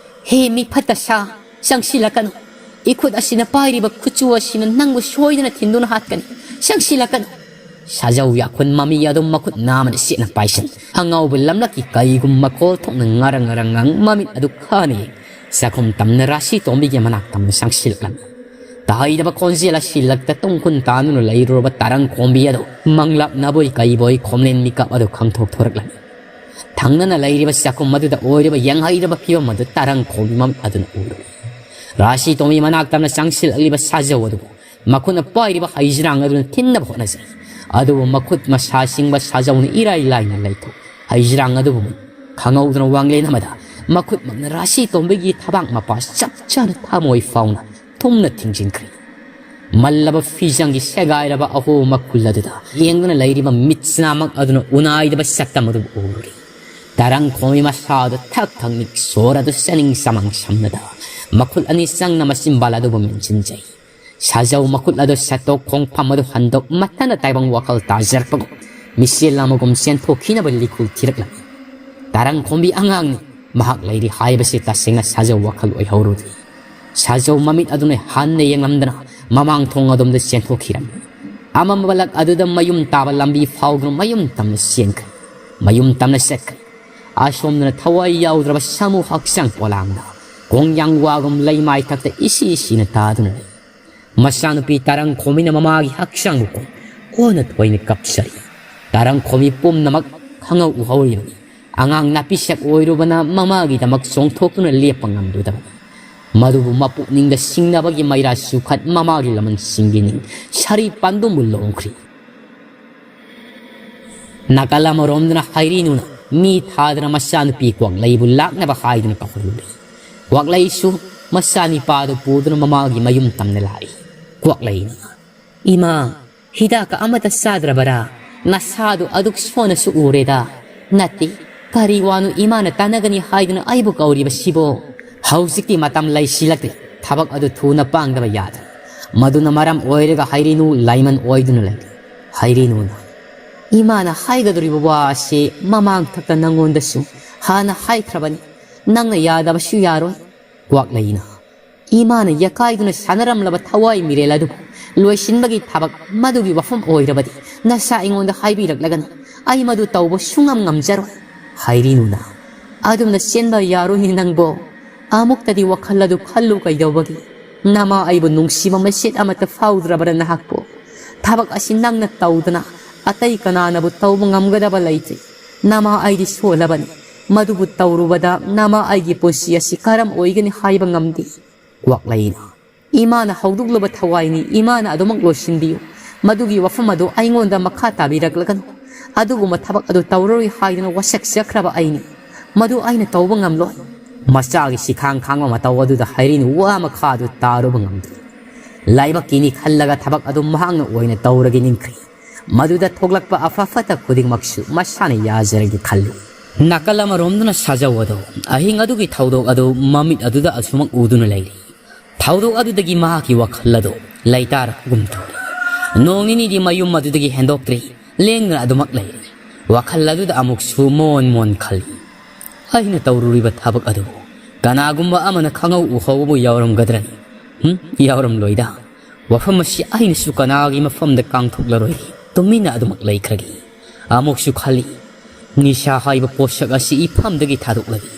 "ꯍꯦ ꯃꯤ ꯐꯠꯇ ꯁꯥ, ꯆꯪꯁꯤꯜꯂꯛꯀꯅꯨ꯫ ꯏꯈꯨꯠ ꯑꯁꯤꯅ ꯄꯥꯏꯔꯤꯕ ꯈꯨꯠꯁꯨ ꯑꯁꯤꯅ ꯅꯪꯕꯨ ꯁꯣꯏꯗꯅ ꯊꯤꯟꯗꯨꯅ ꯍꯥꯠꯀꯅꯤ꯫ ꯆꯪꯁꯤꯜꯂꯛꯀꯅꯨ꯫" ꯁꯥꯖꯧ ꯌꯥꯈꯨꯟ ꯃꯃꯤ ꯑꯗꯨ ꯃꯈꯨꯠ ꯅꯥꯝꯃꯅ ꯆꯦꯠꯅ ꯄꯥꯏꯁꯤꯟ, ꯑꯉꯥꯎꯕ ꯂꯝꯂꯛꯀꯤ ꯀꯩꯒꯨꯝ ꯃꯈꯣꯜ ꯊꯣꯛꯅ ꯉꯔꯪ ꯉꯔꯪ ꯉꯪ ꯃꯃꯤꯠ ꯑꯗꯨ ꯈꯥꯅ ꯌꯦꯡ, ꯆꯥꯛꯈꯨꯝ ꯇꯝꯅ ꯔꯥꯁꯤ ꯇꯣꯝꯕꯤꯒꯤ ꯃꯅꯥꯛ ꯇꯝꯅ ꯆꯪꯁꯤꯜꯂꯛꯂꯝꯃꯤ꯫ ꯇꯥꯍꯩꯗꯕ ꯈꯣꯟꯖꯦꯜ ꯑꯁꯤ ꯂꯛꯇ ꯇꯨꯡ ꯈꯨꯟ ꯇꯥꯗꯨꯅ ꯂꯩꯔꯨꯔꯕ ꯇꯔꯪ ꯈꯣꯝꯕꯤ ꯑꯗꯨ ꯃꯪꯂꯥꯛꯅꯕꯣꯏ ꯀꯩꯕꯣꯏ ꯈꯣꯝꯂꯦꯟ ꯃꯤꯀꯞ ꯑꯗꯨ ꯈꯪꯊꯣꯛꯊꯣꯔꯛꯂꯝꯃꯤ꯫ ꯊꯪꯅꯅ ꯂꯩꯔꯤꯕ ꯆꯥꯛꯈꯨꯝ ꯑꯗꯨꯗ ꯑꯣꯏꯔꯤꯕ ꯌꯦꯡꯍꯩꯗꯕ ꯐꯤꯕꯝ ꯑꯗꯨ ꯇꯔꯪ ꯈꯣꯝꯕꯤ ꯃꯃꯤꯠ ꯑꯗꯨꯅ ꯎꯔꯨꯔꯦ꯫ ꯔꯥꯁꯤ ꯇꯣꯝꯕꯤ ꯃꯅꯥꯛ ꯇꯝꯅ ꯆꯪꯁꯤꯜꯂꯛꯂꯤꯕ ꯁꯥꯖꯧ ꯑꯗꯨꯕꯨ ꯃꯈꯨꯠꯅ ꯄꯥꯏꯔꯤꯕ ꯍꯩꯖ꯭ꯔꯥꯡ ꯑꯗꯨꯅ ꯊꯤꯟꯅꯕ ꯍꯣꯠꯅꯖꯩ꯫ ꯑꯗꯨꯕꯨ ꯃꯈꯨꯠ ꯃꯁꯥ ꯁꯤꯡꯕ ꯁꯥꯖꯧꯅ ꯏꯔꯥꯏ ꯂꯥꯏꯅ ꯂꯩꯊꯣꯛ ꯍꯩꯖ꯭ꯔꯥꯡ ꯑꯗꯨꯕꯨ ꯈꯪꯍꯧꯗꯅ ꯋꯥꯡꯂꯦꯟ ꯑꯃꯗ ꯃꯈꯨꯠꯃꯛꯅ ꯔꯥꯁꯤ ꯇꯣꯝꯕꯤꯒꯤ ꯊꯕꯥꯛ ꯃꯄꯥ ꯆꯞ ꯆꯥꯅ ꯊꯃꯣꯏ ꯐꯥꯎꯅ ꯊꯨꯝꯅ ꯊꯤꯡꯖꯤꯟꯈ꯭ꯔꯦ꯫ ꯃꯜꯂꯕ ꯐꯤꯖꯪꯒꯤ ꯁꯦꯒꯥꯏꯔꯕ ꯑꯍꯣ ꯃꯈꯨꯜ ꯑꯗꯨꯗ ꯌꯦꯡꯗꯨꯅ ꯂꯩꯔꯤꯕ ꯃꯤꯠꯁꯅꯥꯃꯛ ꯑꯗꯨꯅ ꯎꯅꯥꯏꯗꯕ ꯁꯛꯇꯝ ꯑꯗꯨꯕꯨ ꯎꯔꯨꯔꯦ꯫ ꯇꯔꯪ ꯈꯣꯝꯕꯤ ꯃꯁꯥ ꯑꯗꯨ ꯊꯛ ꯊꯛ ꯅꯤꯛ ꯁꯣꯔ ꯑꯗꯨ ꯆꯥꯅꯤꯡ ꯆꯃꯥꯡ ꯁꯝꯅꯗ ꯃꯈꯨꯜ ꯑꯅꯤ ꯆꯪꯅ ꯃꯆꯤꯟꯕꯥꯜ ꯑꯗꯨꯕꯨ ꯃꯦꯟꯁꯤꯟꯖꯩ꯫ ꯁꯥꯖꯧ ꯃꯈꯨꯠ ꯑꯗꯨ ꯁꯠꯇꯣꯛ ꯈꯣꯡꯐꯝ ꯑꯗꯨ ꯍꯟꯗꯣꯛ ꯃꯊꯟꯇ ꯇꯥꯏꯕꯪ ꯋꯥꯈꯜ ꯇꯥꯖꯔꯛꯄꯒꯨꯝ ꯃꯤꯁꯦꯜ ꯑꯃꯒꯨꯝ ꯆꯦꯟꯊꯣꯛꯈꯤꯅꯕ ꯂꯤꯈꯨꯜ ꯊꯤꯔꯛꯂꯝꯃꯤ꯫ ꯇꯔꯪ ꯈꯣꯝꯕꯤ ꯑꯉꯥꯡꯅꯤ, ꯃꯍꯥꯛ ꯂꯩꯔꯤ ꯍꯥꯏꯕꯁꯤ ꯇꯁꯦꯡꯅ ꯁꯥꯖꯧ ꯋꯥꯈꯜ ꯑꯣꯏꯍꯧꯔꯨꯗꯦ꯫ ꯁꯥꯖꯧ ꯃꯃꯤꯠ ꯑꯗꯨꯅ ꯍꯟꯅ ꯌꯦꯡꯂꯝꯗꯅ ꯃꯃꯥꯡ ꯊꯣꯡ ꯑꯗꯣꯝꯗ ꯆꯦꯟꯊꯣꯛꯈꯤꯔꯝꯃꯤ꯫ ꯑꯃꯝꯕ ꯂꯛ ꯑꯗꯨꯗ ꯃꯌꯨꯝ ꯇꯥꯕ ꯂꯝꯕꯤ ꯐꯥꯎꯗꯨꯅ ꯃꯌꯨꯝ ꯇꯝꯅ ꯆꯦꯟꯈ꯭ꯔꯦ꯫ ꯃꯌꯨꯝ ꯇꯝꯅ ꯆꯠꯈ꯭ꯔꯦ꯫ ꯑꯁꯣꯝꯗꯅ ꯊꯋꯥꯏ ꯌꯥꯎꯗ꯭ꯔꯕ ꯁꯥꯃꯨ ꯍꯛꯆꯥꯡ ꯄꯣꯂꯥꯡꯗ ꯀꯣꯡꯌꯥꯡ ꯋꯥꯒꯨꯝ ꯂꯩꯃꯥꯏ ꯊꯛꯇ ꯏꯁꯤ ꯏꯁꯤꯅ ꯇꯥꯗꯨꯅ ꯂꯩ꯫ ꯃꯆꯥꯅꯨꯄꯤ ꯇꯔꯪꯈꯣꯝꯕꯤꯅ ꯃꯃꯥꯒꯤ ꯍꯛꯆꯥꯡꯕꯨ ꯀꯣꯟ ꯀꯣꯟꯅ ꯊꯣꯏꯅ ꯀꯞꯆꯔꯤ꯫ ꯇꯔꯪꯈꯣꯝꯕꯤ ꯄꯨꯝꯅꯃꯛ ꯈꯪꯍꯧ ꯎꯍꯧꯔꯤꯕꯅꯤ꯫ ꯑꯉꯥꯡ ꯅꯥꯄꯤꯁꯛ ꯑꯣꯏꯔꯨꯕꯅ ꯃꯃꯥꯒꯤꯗꯃꯛ ꯆꯣꯡꯊꯣꯛꯇꯨꯅ ꯂꯦꯞꯄ ꯉꯝꯂꯨꯗꯕꯅꯤ꯫ ꯃꯗꯨꯕꯨ ꯃꯄꯨꯛꯅꯤꯡꯗ ꯁꯤꯡꯅꯕꯒꯤ ꯃꯩꯔꯥ ꯆꯨꯈꯠ ꯃꯃꯥꯒꯤ ꯂꯃꯟꯁꯤꯡꯒꯤ ꯅꯤꯡ ꯁꯥꯔꯤ ꯄꯥꯟꯗꯨꯝꯕꯨ ꯂꯣꯡꯈ꯭ꯔꯤ꯫ ꯅꯥꯀꯜ ꯑꯃꯔꯣꯝꯗꯅ ꯍꯩꯔꯤꯅꯨꯅ ꯃꯤ ꯊꯥꯗꯅ ꯃꯆꯥꯅꯨꯄꯤ ꯀ꯭ꯋꯥꯛꯂꯩꯕꯨ ꯂꯥꯛꯅꯕ ꯍꯥꯏꯗꯨꯅ ꯀꯧꯍꯜꯂꯨꯔꯦ꯫ ꯀ꯭ꯋꯥꯛꯂꯩꯁꯨ ꯃꯆꯥꯅꯤꯄꯥꯗꯨ ꯄꯨꯗꯨꯅ ꯃꯃꯥꯒꯤ ꯃꯌꯨꯝ ꯇꯝꯅ ꯂꯥꯛꯏ꯫ ꯀ꯭ꯋꯥꯛꯂꯩꯅ, "ꯏꯃꯥ, ꯍꯤꯗꯥꯛꯀ ꯑꯃꯠꯇ ꯆꯥꯗ꯭ꯔꯕꯔꯥ? ꯅꯁꯥꯗꯨ ꯑꯗꯨꯛ ꯁꯣꯟꯅꯁꯨ ꯎꯔꯦꯗ꯫ ꯅꯠꯇꯦ, ꯀꯔꯤ ꯋꯥꯅꯣ ꯏꯃꯥꯅ ꯇꯥꯟꯅꯒꯅꯤ ꯍꯥꯏꯗꯨꯅ ꯑꯩꯕꯨ ꯀꯧꯔꯤꯕꯁꯤꯕꯣ?" ꯍꯧꯖꯤꯛꯇꯤ ꯃꯇꯝ ꯂꯩꯁꯤꯜꯂꯛꯇ꯭ꯔꯦ꯫ ꯊꯕꯛ ꯑꯗꯨ ꯊꯨꯅ ꯄꯥꯡꯗꯕ ꯌꯥꯗ꯭ꯔꯦ꯫ ꯃꯗꯨꯅ ꯃꯔꯝ ꯑꯣꯏꯔꯒ ꯍꯩꯔꯤꯅꯨ ꯂꯥꯏꯃꯟ ꯑꯣꯏꯗꯨꯅ ꯂꯩꯔꯦ꯫ ꯍꯩꯔꯤꯅꯨꯅ, "ꯏꯃꯥꯅ ꯍꯥꯏꯒꯗꯧꯔꯤꯕ ꯋꯥ ꯑꯁꯤ ꯃꯃꯥꯡ ꯊꯛꯇ ꯅꯪꯉꯣꯟꯗꯁꯨ ꯍꯥꯟꯅ ꯍꯥꯏꯈ꯭ꯔꯕꯅꯤ꯫ ꯅꯪꯅ ꯌꯥꯗꯕꯁꯨ ꯌꯥꯔꯣꯏ꯫" ꯀ꯭ꯋꯥꯛꯂꯩꯅ, "ꯏꯃꯥꯅ ꯌꯥꯀꯥꯏꯗꯨꯅ ꯁꯥꯟꯅꯔꯝꯂꯕ ꯊꯋꯥꯏ ꯃꯤꯔꯦꯜ ꯑꯗꯨꯕꯨ ꯂꯣꯏꯁꯤꯟꯕꯒꯤ ꯊꯕꯛ ꯃꯗꯨꯒꯤ ꯋꯥꯐꯝ ꯑꯣꯏꯔꯕꯗꯤ ꯅꯁꯥ ꯑꯩꯉꯣꯟꯗ ꯍꯥꯏꯕꯤꯔꯛꯂꯒꯅꯨ꯫ ꯑꯩ ꯃꯗꯨ ꯇꯧꯕ ꯁꯨꯡꯉꯝ ꯉꯝꯖꯔꯣꯏ꯫" ꯍꯩꯔꯤꯅꯨꯅ, "ꯑꯗꯨꯝꯅ ꯆꯦꯟꯕ ꯌꯥꯔꯣꯏꯅꯦ ꯅꯪꯕꯣ꯫ ꯑꯃꯨꯛꯇꯗꯤ ꯋꯥꯈꯜ ꯑꯗꯨ ꯈꯜꯂꯨ ꯀꯩꯗꯧꯕꯒꯤ? ꯅꯃꯥ ꯑꯩꯕꯨ ꯅꯨꯡꯁꯤꯕ ꯃꯆꯦꯠ ꯑꯃꯠꯇ ꯐꯥꯎꯗ꯭ꯔꯕꯔꯥ ꯅꯍꯥꯛꯄꯨ? ꯊꯕꯛ ꯑꯁꯤ ꯅꯪꯅ ꯇꯧꯗꯅ ꯑꯇꯩ ꯀꯅꯥꯅꯕꯨ ꯇꯧꯕ ꯉꯝꯒꯗꯕ ꯂꯩꯇꯦ꯫ ꯅꯃꯥ ꯑꯩꯗꯤ ꯁꯣꯜꯂꯕꯅꯤ꯫ ꯃꯗꯨꯕꯨ ꯇꯧꯔꯨꯕꯗ ꯅꯃꯥ ꯑꯩꯒꯤ ꯄꯨꯟꯁꯤ ꯑꯁꯤ ꯀꯔꯝ ꯑꯣꯏꯒꯅꯤ ꯍꯥꯏꯕ ꯉꯝꯗꯦ꯫" ꯀ꯭ꯋꯥꯛꯂꯩꯅ, "ꯏꯃꯥꯅ ꯍꯧꯗꯣꯛꯂꯨꯕ ꯊꯋꯥꯏꯅꯤ, ꯏꯃꯥꯅ ꯑꯗꯨꯃꯛ ꯂꯣꯏꯁꯤꯟꯕꯤꯌꯨ꯫ ꯃꯗꯨꯒꯤ ꯋꯥꯐꯝ ꯑꯗꯨ ꯑꯩꯉꯣꯟꯗ ꯃꯈꯥ ꯇꯥꯕꯤꯔꯛꯂꯒꯅꯨ꯫ ꯑꯗꯨꯒꯨꯝꯕ ꯊꯕꯛ ꯑꯗꯨ ꯇꯧꯔꯔꯣꯏ ꯍꯥꯏꯗꯨꯅ ꯋꯥꯁꯛꯆꯈ꯭ꯔꯕ ꯑꯩꯅꯤ꯫ ꯃꯗꯨ ꯑꯩꯅ ꯇꯧꯕ ꯉꯝꯂꯣꯏ꯫" ꯃꯆꯥꯒꯤ ꯁꯤꯈꯥꯡ ꯈꯥꯡꯕ ꯃꯇꯧ ꯑꯗꯨꯗ ꯍꯩꯔꯤꯅꯨ ꯋꯥ ꯃꯈꯥ ꯑꯗꯨ ꯇꯥꯔꯨꯕ ꯉꯝꯗ꯭ꯔꯦ꯫ ꯂꯥꯏꯕꯛꯀꯤꯅꯤ ꯈꯜꯂꯒ ꯊꯕꯛ ꯑꯗꯨ ꯃꯍꯥꯛꯅ ꯑꯣꯏꯅ ꯇꯧꯔꯒꯦ ꯅꯤꯡꯈ꯭ꯔꯦ꯫ ꯃꯗꯨꯗ ꯊꯣꯛꯂꯛꯄ ꯑꯐ ꯐꯠꯇ ꯈꯨꯗꯤꯡꯃꯛꯁꯨ ꯃꯁꯥꯅ ꯌꯥꯖꯔꯒꯦ ꯈꯜꯂꯤ꯫ ꯅꯥꯀꯜ ꯑꯃꯔꯣꯝꯗꯅ ꯁꯥꯖꯧ ꯑꯗꯣ ꯑꯍꯤꯡ ꯑꯗꯨꯒꯤ ꯊꯧꯗꯣꯛ ꯑꯗꯨ ꯃꯃꯤꯠ ꯑꯗꯨꯗ ꯑꯁꯨꯃꯛ ꯎꯗꯨꯅ ꯂꯩꯔꯤ꯫ ꯊꯧꯗꯣꯛ ꯑꯗꯨꯗꯒꯤ ꯃꯍꯥꯛꯀꯤ ꯋꯥꯈꯜ ꯑꯗꯨ ꯂꯩꯇꯥꯔꯛꯄꯒꯨꯝ ꯇꯧꯔꯤ꯫ ꯅꯣꯡ ꯅꯤꯅꯤꯗꯤ ꯃꯌꯨꯝ ꯑꯗꯨꯗꯒꯤ ꯍꯦꯟꯗꯣꯛꯇ꯭ꯔꯤ, ꯂꯦꯡꯗꯅ ꯑꯗꯨꯃꯛ ꯂꯩꯔꯤ꯫ ꯋꯥꯈꯜ ꯑꯗꯨꯗ ꯑꯃꯨꯛꯁꯨ ꯃꯣꯟ ꯃꯣꯟ ꯈꯜꯂꯤ꯫ ꯑꯩꯅ ꯇꯧꯔꯨꯔꯤꯕ ꯊꯕꯛ ꯑꯗꯨꯕꯨ ꯀꯅꯥꯒꯨꯝꯕ ꯑꯃꯅ ꯈꯪꯍꯧ ꯎꯍꯧꯕꯕꯨ ꯌꯥꯎꯔꯝꯒꯗ꯭ꯔꯅꯤ? ꯍꯨꯝ? ꯌꯥꯎꯔꯝꯂꯣꯏꯗ꯫ ꯋꯥꯐꯝ ꯑꯁꯤ ꯑꯩꯅꯁꯨ ꯀꯅꯥꯒꯤ ꯃꯐꯝꯗ ꯀꯥꯡꯊꯣꯛꯂꯔꯣꯏ꯫ ꯇꯨꯃꯤꯟꯅ ꯑꯗꯨꯃꯛ ꯂꯩꯈ꯭ꯔꯒꯦ꯫ ꯑꯃꯨꯛꯁꯨ ꯈꯜꯂꯤ, ꯅꯤꯁꯥ ꯍꯥꯏꯕ ꯄꯣꯠꯁꯛ ꯑꯁꯤ ꯏꯐꯝꯗꯒꯤ ꯊꯥꯗꯣꯛꯂꯒꯦ꯫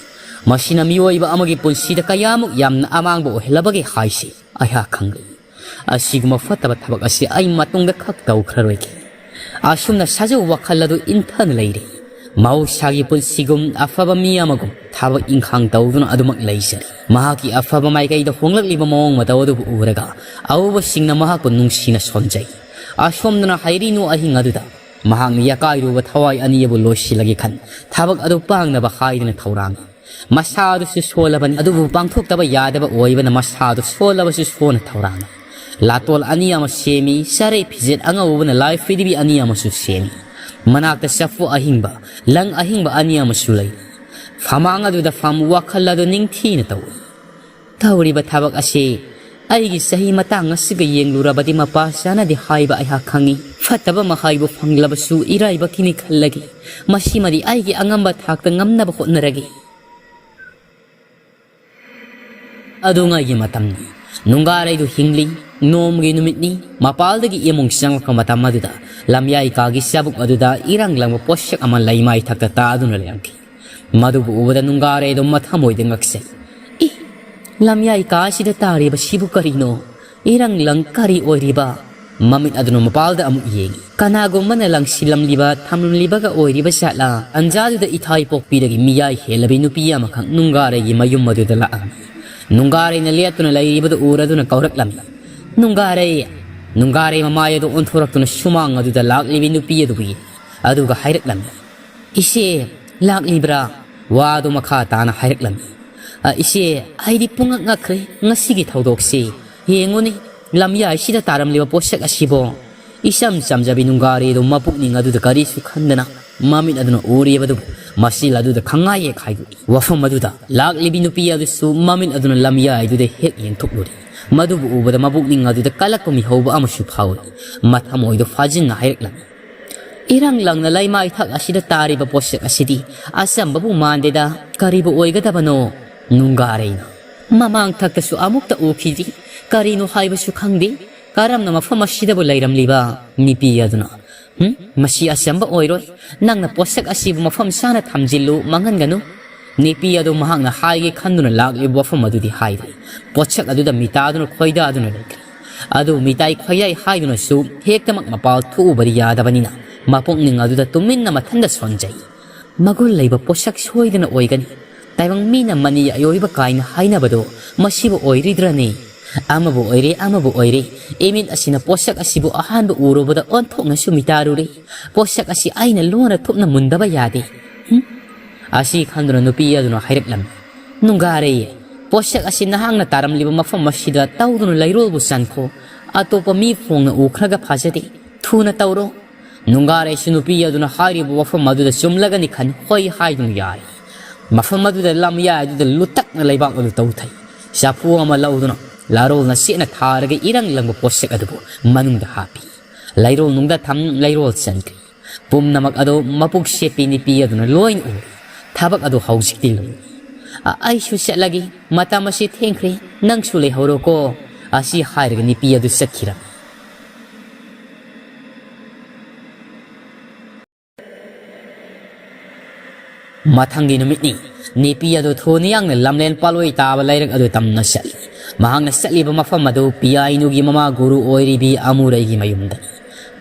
ꯃꯁꯤꯅ ꯃꯤꯑꯣꯏꯕ ꯑꯃꯒꯤ ꯄꯨꯟꯁꯤꯗ ꯀꯌꯥꯃꯨꯛ ꯌꯥꯝꯅ ꯑꯃꯥꯡꯕ ꯑꯣꯏꯍꯜꯂꯕꯒꯦ ꯍꯥꯏꯁꯤ ꯑꯩꯍꯥꯛ ꯈꯪꯂꯦ꯫ ꯑꯁꯤꯒꯨꯝꯕ ꯐꯠꯇꯕ ꯊꯕꯛ ꯑꯁꯤ ꯑꯩ ꯃꯇꯨꯡꯗ ꯈꯛ ꯇꯧꯈ꯭ꯔꯔꯣꯏꯒꯦ꯫ ꯑꯁꯨꯝꯅ ꯁꯥꯖꯧ ꯋꯥꯈꯜ ꯑꯗꯨ ꯏꯟꯊꯅ ꯂꯩꯔꯦ꯫ ꯃꯍꯧꯁꯥꯒꯤ ꯄꯨꯟꯁꯤꯒꯨꯝ ꯑꯐꯕ ꯃꯤ ꯑꯃꯒꯨꯝ ꯊꯕꯛ ꯏꯪꯈꯥꯡ ꯇꯧꯗꯨꯅ ꯑꯗꯨꯃꯛ ꯂꯩꯖꯔꯤ꯫ ꯃꯍꯥꯛꯀꯤ ꯑꯐꯕ ꯃꯥꯏꯀꯩꯗ ꯍꯣꯡꯂꯛꯂꯤꯕ ꯃꯑꯣꯡ ꯃꯇꯧ ꯑꯗꯨꯕꯨ ꯎꯔꯒ ꯑꯎꯕꯁꯤꯡꯅ ꯃꯍꯥꯛꯄꯨ ꯅꯨꯡꯁꯤꯅ ꯁꯣꯟꯖꯩ꯫ ꯑꯁꯣꯝꯗꯅ ꯍꯩꯔꯤꯅꯨ ꯑꯍꯤꯡ ꯑꯗꯨꯗ ꯃꯍꯥꯛꯅ ꯌꯥꯀꯥꯏꯔꯨꯕ ꯊꯋꯥꯏ ꯑꯅꯤ ꯑꯗꯨꯕꯨ ꯂꯣꯏꯁꯤꯜꯂꯒꯦ ꯈꯟ ꯊꯕꯛ ꯑꯗꯨ ꯄꯥꯡꯅꯕ ꯍꯥꯏꯗꯨꯅ ꯊꯧꯔꯥꯡꯏ꯫ ꯃꯁꯥ ꯑꯗꯨꯁꯨ ꯁꯣꯜꯂꯕꯅꯤ, ꯑꯗꯨꯕꯨ ꯄꯥꯡꯊꯣꯛꯇꯕ ꯌꯥꯗꯕ ꯑꯣꯏꯕꯅ ꯃꯁꯥ ꯑꯗꯨ ꯁꯣꯜꯂꯕꯁꯨ ꯁꯣꯟꯅ ꯊꯧꯔꯥꯡꯏ꯫ ꯂꯥꯇꯣꯜ ꯑꯅꯤ ꯑꯃ ꯁꯦꯝꯃꯤ, ꯆꯔꯩ ꯐꯤꯖꯦꯠ ꯑꯉꯧꯕꯅ ꯂꯥꯏ ꯐꯤꯗꯤꯕꯤ ꯑꯅꯤ ꯑꯃꯁꯨ ꯁꯦꯝꯃꯤ꯫ ꯃꯅꯥꯛꯇ ꯆꯐꯨ ꯑꯍꯤꯡꯕ, ꯂꯪ ꯑꯍꯤꯡꯕ ꯑꯅꯤ ꯑꯃꯁꯨ ꯂꯩ꯫ ꯐꯃꯥꯡ ꯑꯗꯨꯗ ꯐꯝ ꯋꯥꯈꯜ ꯑꯗꯨ ꯅꯤꯡꯊꯤꯅ ꯇꯧꯏ꯫ ꯇꯧꯔꯤꯕ ꯊꯕꯛ ꯑꯁꯤ ꯑꯩꯒꯤ ꯆꯍꯤ ꯃꯇꯥꯡ ꯑꯁꯤꯒ ꯌꯦꯡꯂꯨꯔꯕꯗꯤ ꯃꯄꯥ ꯆꯥꯅꯗꯦ ꯍꯥꯏꯕ ꯑꯩꯍꯥꯛ ꯈꯪꯏ꯫ ꯐꯠꯇꯕ ꯃꯍꯩꯕꯨ ꯐꯪꯂꯕꯁꯨ ꯏꯔꯥꯏꯕꯛꯀꯤꯅꯤ ꯈꯜꯂꯒꯦ꯫ ꯃꯁꯤꯃꯗꯤ ꯑꯩꯒꯤ ꯑꯉꯝꯕ ꯊꯥꯛꯇ ꯉꯝꯅꯕ ꯍꯣꯠꯅꯔꯒꯦ꯫ ꯑꯗꯨꯉꯩꯒꯤ ꯃꯇꯝꯅꯤ꯫ ꯅꯨꯡꯒꯥꯔꯩꯗꯨ ꯍꯤꯡꯂꯤ꯫ ꯅꯣꯡꯃꯒꯤ ꯅꯨꯃꯤꯠꯅꯤ꯫ ꯃꯄꯥꯜꯗꯒꯤ ꯏꯃꯨꯡ ꯆꯪꯂꯛꯄ ꯃꯇꯝ ꯑꯗꯨꯗ ꯂꯝꯌꯥꯏ ꯀꯥꯒꯤ ꯆꯥꯕꯨꯛ ꯑꯗꯨꯗ ꯏꯔꯥꯡ ꯂꯪꯕ ꯄꯣꯠꯁꯛ ꯑꯃ ꯂꯩꯃꯥꯏ ꯊꯛꯇ ꯇꯥꯗꯨꯅ ꯂꯩꯔꯝꯈꯤ꯫ ꯃꯗꯨꯕꯨ ꯎꯕꯗ ꯅꯨꯡꯒꯥꯔꯩꯗꯨ ꯃꯊꯃꯣꯏꯗ ꯉꯛꯆꯩ꯫ "ꯏ! ꯂꯝꯌꯥꯏ ꯀꯥ ꯑꯁꯤꯗ ꯇꯥꯔꯤꯕꯁꯤꯕꯨ ꯀꯔꯤꯅꯣ? ꯏꯔꯪ ꯂꯪ ꯀꯔꯤ ꯑꯣꯏꯔꯤꯕ?" ꯃꯃꯤꯠ ꯑꯗꯨꯅ ꯃꯄꯥꯜꯗ ꯑꯃꯨꯛ ꯌꯦꯡꯏ꯫ ꯀꯅꯥꯒꯨꯝꯕꯅ ꯂꯪꯁꯤꯜꯂꯝꯂꯤꯕ, ꯊꯝꯂꯝꯂꯤꯕꯒ ꯑꯣꯏꯔꯤꯕ ꯖꯥꯠꯂꯥ? ꯇꯟꯖꯥꯗꯨꯗ ꯏꯊꯥꯏ ꯄꯣꯛꯄꯤꯗꯒꯤ ꯃꯤꯌꯥꯏ ꯍꯦꯜꯂꯕꯤ ꯅꯨꯄꯤ ꯑꯃꯈꯛ ꯅꯨꯡꯒꯥꯔꯩꯒꯤ ꯃꯌꯨꯝ ꯑꯗꯨꯗ ꯂꯥꯛꯂꯝꯃꯤ꯫ ꯅꯨꯡꯒꯥꯔꯩꯅ ꯂꯦꯞꯇꯨꯅ ꯂꯩꯔꯤꯕꯗꯨ ꯎꯔꯗꯨꯅ ꯀꯧꯔꯛꯂꯝꯃꯤ꯫ "ꯅꯨꯡꯒꯥꯔꯩ!" ꯅꯨꯡꯒꯥꯔꯩ ꯃꯃꯥꯏ ꯑꯗꯨ ꯑꯣꯟꯊꯣꯔꯛꯇꯨꯅ ꯁꯨꯃꯥꯡ ꯑꯗꯨꯗ ꯂꯥꯛꯂꯤꯕꯤ ꯅꯨꯄꯤ ꯑꯗꯨꯕꯨ ꯌꯦꯡꯏ꯫ ꯑꯗꯨꯒ ꯍꯥꯏꯔꯛꯂꯝꯃꯤ, "ꯏꯆꯦ, ꯂꯥꯛꯂꯤꯕ꯭ꯔꯥ?" ꯋꯥꯗꯨ ꯃꯈꯥ ꯇꯥꯅ ꯍꯥꯏꯔꯛꯂꯝꯃꯤ꯫ "ꯑ, ꯏꯆꯦ, ꯑꯩꯗꯤ ꯄꯨꯡꯉꯛ ꯉꯛꯈ꯭ꯔꯦ ꯉꯁꯤꯒꯤ ꯊꯧꯗꯣꯛꯁꯤ꯫ ꯌꯦꯡꯉꯨꯅꯦ, ꯂꯝꯌꯥꯏꯁꯤꯗ ꯇꯥꯔꯝꯂꯤꯕ ꯄꯣꯠꯁꯛ ꯑꯁꯤꯕꯣ?" ꯏꯆꯝ ꯆꯝꯖꯕꯤ ꯅꯨꯡꯒꯥꯔꯩꯗꯨ ꯃꯄꯨꯛꯅꯤꯡ ꯑꯗꯨꯗ ꯀꯔꯤꯁꯨ ꯈꯟꯗꯅ ꯃꯃꯤꯠ ꯑꯗꯨꯅ ꯎꯔꯤꯕꯗꯨꯕꯨ ꯃꯆꯤꯜ ꯑꯗꯨꯗ ꯈꯪꯉꯥꯏ ꯍꯦꯛ ꯍꯥꯏꯗꯣꯛꯏ꯫ ꯋꯥꯐꯝ ꯑꯗꯨꯗ ꯂꯥꯛꯂꯤꯕꯤ ꯅꯨꯄꯤ ꯑꯗꯨꯁꯨ ꯃꯃꯤꯠ ꯑꯗꯨꯅ ꯂꯝꯌꯥꯏꯗꯨꯗ ꯍꯦꯛ ꯌꯦꯡꯊꯣꯛꯂꯨꯔꯤ꯫ ꯃꯗꯨꯕꯨ ꯎꯕꯗ ꯃꯄꯨꯛꯅꯤꯡ ꯑꯗꯨꯗ ꯀꯂꯛꯄ ꯃꯤꯍꯧꯕ ꯑꯃꯁꯨ ꯐꯥꯎꯏ꯫ ꯃꯊꯃꯣꯏꯗꯣ ꯐꯥꯖꯤꯟꯅ ꯍꯥꯏꯔꯛꯂꯝꯃꯤ, "ꯏꯔꯪ ꯂꯪꯅ ꯂꯩꯃꯥꯏ ꯊꯛ ꯑꯁꯤꯗ ꯇꯥꯔꯤꯕ ꯄꯣꯠꯁꯛ ꯑꯁꯤꯗꯤ ꯑꯆꯝꯕꯕꯨ ꯃꯥꯟꯗꯦꯗ, ꯀꯔꯤꯕꯨ ꯑꯣꯏꯒꯗꯕꯅꯣ?" ꯅꯨꯡꯒꯥꯔꯩꯅ, "ꯃꯃꯥꯡ ꯊꯛꯇꯁꯨ ꯑꯃꯨꯛꯇ ꯎꯈꯤꯗ꯭ꯔꯤ, ꯀꯔꯤꯅꯣ ꯍꯥꯏꯕꯁꯨ ꯈꯪꯗꯦ, ꯀꯔꯝꯅ ꯃꯐꯝ ꯑꯁꯤꯗꯕꯨ ꯂꯩꯔꯝꯂꯤꯕ?" ꯅꯨꯄꯤ ꯑꯗꯨꯅ, "ꯍꯨꯝ, ꯃꯁꯤ ꯑꯆꯝꯕ ꯑꯣꯏꯔꯣꯏ, ꯅꯪꯅ ꯄꯣꯠꯁꯛ ꯑꯁꯤꯕꯨ ꯃꯐꯝ ꯆꯥꯅ ꯊꯝꯖꯤꯜꯂꯨ, ꯃꯥꯡꯍꯟꯒꯅꯨ꯫" ꯅꯨꯄꯤ ꯑꯗꯨ ꯃꯍꯥꯛꯅ ꯍꯥꯏꯒꯦ ꯈꯟꯗꯨꯅ ꯂꯥꯛꯂꯤꯕ ꯋꯥꯐꯝ ꯑꯗꯨꯗꯤ ꯍꯥꯏꯗ꯭ꯔꯦ꯫ ꯄꯣꯠꯁꯛ ꯑꯗꯨꯗ ꯃꯤꯇꯥꯗꯨꯅ ꯈꯣꯏꯗꯥꯗꯨꯅ ꯂꯩꯈ꯭ꯔꯦ꯫ ꯑꯗꯨ ꯃꯤꯇꯥꯏ ꯈꯣꯏꯌꯥꯏ ꯍꯥꯏꯗꯨꯅꯁꯨ ꯍꯦꯛꯇꯃꯛ ꯃꯄꯥꯜ ꯊꯣꯛꯎꯕꯗꯤ ꯌꯥꯗꯕꯅꯤꯅ ꯃꯄꯨꯛꯅꯤꯡ ꯑꯗꯨꯗ ꯇꯨꯃꯤꯟꯅ ꯃꯊꯟꯇ ꯁꯣꯟꯖꯩ꯫ ꯃꯒꯨꯟ ꯂꯩꯕ ꯄꯣꯠꯁꯛ ꯁꯣꯏꯗꯅ ꯑꯣꯏꯒꯅꯤ꯫ ꯇꯥꯏꯕꯪ ꯃꯤꯅ ꯃꯅꯤ ꯑꯌꯣꯏꯕ ꯀꯥꯏꯅ ꯍꯥꯏꯅꯕꯗꯣ ꯃꯁꯤꯕꯨ ꯑꯣꯏꯔꯤꯗ꯭ꯔꯅꯦ? ꯑꯃꯕꯨ ꯑꯣꯏꯔꯦ, ꯑꯃꯕꯨ ꯑꯣꯏꯔꯦ, ꯏꯃꯤꯠ ꯑꯁꯤꯅ ꯄꯣꯠꯁꯛ ꯑꯁꯤꯕꯨ ꯑꯍꯥꯟꯕ ꯎꯔꯨꯕꯗ ꯑꯣꯟꯊꯣꯛꯅꯁꯨ ꯃꯤꯇꯥꯔꯨꯔꯦ꯫ ꯄꯣꯠꯁꯛ ꯑꯁꯤ ꯑꯩꯅ ꯂꯣꯟꯅ ꯊꯨꯞꯅ ꯃꯨꯟꯗꯕ ꯌꯥꯗꯦ꯫ ꯍꯨꯝ? ꯑꯁꯤ ꯈꯟꯗꯨꯅ ꯅꯨꯄꯤ ꯑꯗꯨꯅ ꯍꯥꯏꯔꯛꯂꯝꯃꯤ, "ꯅꯨꯡꯒꯥꯔꯦ, ꯄꯣꯠꯁꯛ ꯑꯁꯤ ꯅꯍꯥꯛꯅ ꯇꯥꯔꯝꯂꯤꯕ ꯃꯐꯝ ꯑꯁꯤꯗ ꯇꯧꯗꯨꯅ ꯂꯩꯔꯣꯜꯕꯨ ꯆꯟꯈꯣ꯫ ꯑꯇꯣꯞꯄ ꯃꯤ ꯐꯣꯡꯅ ꯎꯈ꯭ꯔꯒ ꯐꯖꯗꯦ꯫ ꯊꯨꯅ ꯇꯧꯔꯣ꯫" ꯅꯨꯡꯒꯥꯔꯩꯁꯨ ꯅꯨꯄꯤ ꯑꯗꯨꯅ ꯍꯥꯏꯔꯤꯕ ꯋꯥꯐꯝ ꯑꯗꯨꯗ ꯆꯨꯝꯂꯒꯅꯤ ꯈꯟ ꯍꯣꯏ ꯍꯥꯏꯗꯨꯅ ꯌꯥꯔꯦ꯫ ꯃꯐꯝ ꯑꯗꯨꯗ ꯂꯝꯌꯥꯏ ꯑꯗꯨꯗ ꯂꯨꯇꯛꯅ ꯂꯩꯕꯥꯛ ꯑꯗꯨ ꯇꯧꯊꯩ꯫ ꯆꯐꯨ ꯑꯃ ꯂꯧꯗꯨꯅ ꯂꯥꯔꯣꯜꯅ ꯆꯦꯠꯅ ꯊꯥꯔꯒ ꯏꯔꯪ ꯂꯪꯕ ꯄꯣꯠꯁꯛ ꯑꯗꯨꯕꯨ ꯃꯅꯨꯡꯗ ꯍꯥꯞꯄꯤ꯫ ꯂꯩꯔꯣꯜ ꯅꯨꯡꯗ ꯊꯝ ꯂꯩꯔꯣꯜ ꯆꯟꯈ꯭ꯔꯦ꯫ ꯄꯨꯝꯅꯃꯛ ꯑꯗꯨ ꯃꯄꯨꯛ ꯁꯦꯞꯄꯤ ꯅꯨꯄꯤ ꯑꯗꯨꯅ ꯂꯣꯏꯅ ꯎꯔꯦ꯫ ꯊꯕꯛ ꯑꯗꯨ ꯍꯧꯖꯤꯛꯇꯤ ꯂꯣꯏꯔꯦ꯫ "ꯑ-, ꯑꯩꯁꯨ ꯆꯠꯂꯒꯦ, ꯃꯇꯝ ꯑꯁꯤ ꯊꯦꯡꯈ꯭ꯔꯦ, ꯅꯪꯁꯨ ꯂꯩꯍꯧꯔꯣꯀꯣ꯫" ꯑꯁꯤ ꯍꯥꯏꯔꯒ ꯅꯨꯄꯤ ꯑꯗꯨ ꯆꯠꯈꯤꯔꯝꯃꯤ꯫ ꯃꯊꯪꯒꯤ ꯅꯨꯃꯤꯠꯅꯤ꯫ ꯅꯨꯄꯤ ꯑꯗꯨ ꯊꯨꯅ ꯌꯥꯡꯅ ꯂꯝꯂꯦꯟ ꯄꯥꯠꯂꯣꯏ ꯇꯥꯕ ꯂꯩꯔꯛ ꯑꯗꯨ ꯇꯝꯅ ꯆꯠꯂꯤ꯫ ꯃꯍꯥꯛꯅ ꯆꯠꯂꯤꯕ ꯃꯐꯝ ꯑꯗꯨ ꯄꯤꯌꯥꯏꯅꯨꯒꯤ ꯃꯃꯥ ꯒꯨꯔꯨ ꯑꯣꯏꯔꯤꯕꯤ ꯑꯃꯨꯔꯩꯒꯤ ꯃꯌꯨꯝꯗꯅꯤ꯫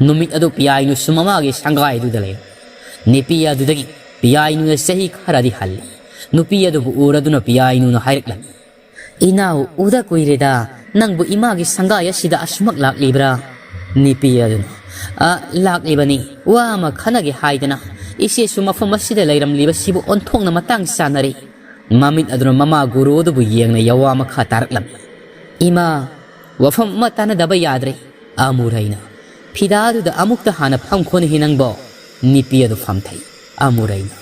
ꯅꯨꯃꯤꯠ ꯑꯗꯨ ꯄꯤꯌꯥꯏꯅꯨꯁꯨ ꯃꯃꯥꯒꯤ ꯁꯪꯒꯥꯏ ꯑꯗꯨꯗ ꯂꯩꯔꯝꯃꯤ꯫ ꯅꯨꯄꯤ ꯑꯗꯨꯗꯒꯤ ꯄꯤꯌꯥꯏꯅꯨꯅ ꯆꯍꯤ ꯈꯔꯗꯤ ꯍꯜꯂꯤ꯫ ꯅꯨꯄꯤ ꯑꯗꯨꯕꯨ ꯎꯔꯗꯨꯅ ꯄꯤꯌꯥꯏꯅꯨꯅ ꯍꯥꯏꯔꯛꯂꯝꯃꯤ, "ꯏꯅꯥꯎ, ꯎꯗ ꯀꯨꯏꯔꯦꯗ, ꯅꯪꯕꯨ ꯏꯃꯥꯒꯤ ꯁꯪꯒꯥꯏ ꯑꯁꯤꯗ ꯑꯁꯨꯃꯛ ꯂꯥꯛꯂꯤꯕ꯭ꯔꯥ?" ꯅꯨꯄꯤ ꯑꯗꯨꯅ, "ꯑ, ꯂꯥꯛꯂꯤꯕꯅꯤ, ꯋꯥ ꯑꯃ ꯈꯟꯅꯒꯦ ꯍꯥꯏꯗꯅ꯫ ꯏꯆꯦꯁꯨ ꯃꯐꯝ ꯑꯁꯤꯗ ꯂꯩꯔꯝꯂꯤꯕꯁꯤꯕꯨ ꯑꯣꯟꯊꯣꯛꯅ ꯃꯇꯥꯡ ꯆꯥꯅꯔꯦ꯫" ꯃꯃꯤꯠ ꯑꯗꯨꯅ ꯃꯃꯥ ꯒꯨꯔꯨ ꯑꯗꯨꯕꯨ ꯌꯦꯡꯅ ꯌꯋꯥ ꯃꯈꯥ ꯇꯥꯔꯛꯂꯝꯃꯤ꯫ "ꯏꯃꯥ, ꯋꯥꯐꯝ ꯑꯃ ꯇꯥꯟꯅꯗꯕ ꯌꯥꯗ꯭ꯔꯦ꯫" ꯑꯃꯨꯔꯩꯅ, "ꯐꯤꯗꯥ ꯑꯗꯨꯗ ꯑꯃꯨꯛꯇ ꯍꯥꯟꯅ ꯐꯝꯈꯣꯅꯦꯍꯦ ꯅꯪꯕꯣ꯫" ꯅꯨꯄꯤ ꯑꯗꯨ ꯐꯝꯊꯩ꯫ ꯑꯃꯨꯔꯩꯅ,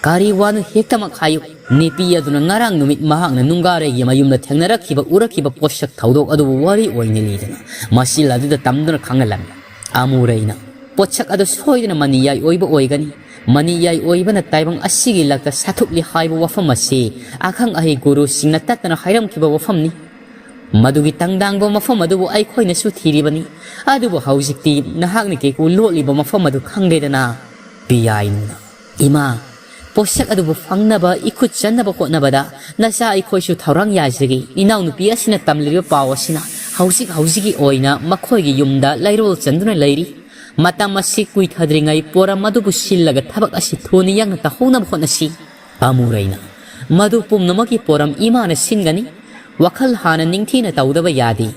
"ꯀꯔꯤ ꯋꯥꯅꯣ ꯍꯦꯛꯇꯃꯛ ꯍꯥꯏꯌꯨ꯫" ꯅꯨꯄꯤ ꯑꯗꯨꯅ ꯉꯔꯥꯡ ꯅꯨꯃꯤꯠ ꯃꯍꯥꯛꯅ ꯅꯨꯡꯒꯥꯔꯩꯒꯤ ꯃꯌꯨꯝꯗ ꯊꯦꯡꯅꯔꯛꯈꯤꯕ, ꯎꯔꯛꯈꯤꯕ ꯄꯣꯠꯁꯛ ꯊꯧꯗꯣꯛ ꯑꯗꯨꯕꯨ ꯋꯥꯔꯤ ꯑꯣꯏꯅ ꯂꯤꯗꯨꯅ ꯃꯆꯤꯜ ꯑꯗꯨꯗ ꯇꯝꯗꯨꯅ ꯈꯪꯍꯜꯂꯝꯃꯤ꯫ ꯑꯃꯨꯔꯩꯅ, "ꯄꯣꯠꯁꯛ ꯑꯗꯨ ꯁꯣꯏꯗꯅ ꯃꯅꯤꯌꯥꯏ ꯑꯣꯏꯕ ꯑꯣꯏꯒꯅꯤ꯫ ꯃꯅꯤꯌꯥꯏ ꯑꯣꯏꯕꯅ ꯇꯥꯏꯕꯪ ꯑꯁꯤꯒꯤ ꯂꯛꯇ ꯁꯥꯊꯨꯞꯂꯤ ꯍꯥꯏꯕ ꯋꯥꯐꯝ ꯑꯁꯤ ꯑꯈꯪ ꯑꯍꯩ ꯒꯨꯔꯨꯁꯤꯡꯅ ꯇꯠꯇꯅ ꯍꯥꯏꯔꯝꯈꯤꯕ ꯋꯥꯐꯝꯅꯤ꯫ ꯃꯗꯨꯒꯤ ꯇꯪꯗꯥꯡꯕ ꯃꯐꯝ ꯑꯗꯨꯕꯨ ꯑꯩꯈꯣꯏꯅꯁꯨ ꯊꯤꯔꯤꯕꯅꯤ꯫ ꯑꯗꯨꯕꯨ ꯍꯧꯖꯤꯛꯇꯤ ꯅꯍꯥꯛꯅ ꯀꯩꯀꯨ ꯂꯣꯠꯂꯤꯕ ꯃꯐꯝ ꯑꯗꯨ ꯈꯪꯂꯦꯗꯅ?" ꯄꯤꯌꯥꯏꯅꯨꯅ, "ꯏꯃꯥ, ꯄꯣꯠꯁꯛ ꯑꯗꯨꯕꯨ ꯐꯪꯅꯕ ꯏꯈꯨꯠ ꯆꯟꯅꯕ ꯍꯣꯠꯅꯕꯗ ꯅꯆꯥ ꯑꯩꯈꯣꯏꯁꯨ ꯊꯧꯔꯥꯡ ꯌꯥꯖꯒꯦ꯫ ꯏꯅꯥꯎꯅꯨꯄꯤ ꯑꯁꯤꯅ ꯇꯝꯂꯤꯕ ꯄꯥꯎ ꯑꯁꯤꯅ ꯍꯧꯖꯤꯛ ꯍꯧꯖꯤꯛꯀꯤ ꯑꯣꯏꯅ ꯃꯈꯣꯏꯒꯤ ꯌꯨꯝꯗ ꯂꯩꯔꯣꯜ ꯆꯟꯗꯨꯅ ꯂꯩꯔꯤ꯫ ꯃꯇꯝ ꯑꯁꯤ ꯀꯨꯏꯊꯗ꯭ꯔꯤꯉꯩ ꯄꯣꯔꯝ ꯑꯗꯨꯕꯨ ꯁꯤꯜꯂꯒ ꯊꯕꯛ ꯑꯁꯤ ꯊꯨꯅ ꯌꯥꯡꯅ ꯇꯧꯍꯧꯅꯕ ꯍꯣꯠꯅꯁꯤ꯫ ꯑꯃꯨꯔꯩꯅ, ꯃꯗꯨ ꯄꯨꯝꯅꯃꯛꯀꯤ ꯄꯣꯔꯝ ꯏꯃꯥꯅ ꯁꯤꯟꯒꯅꯤ꯫ ꯋꯥꯈꯜ ꯍꯥꯟꯅ ꯅꯤꯡꯊꯤꯅ ꯇꯧꯗꯕ ꯌꯥꯗꯦ꯫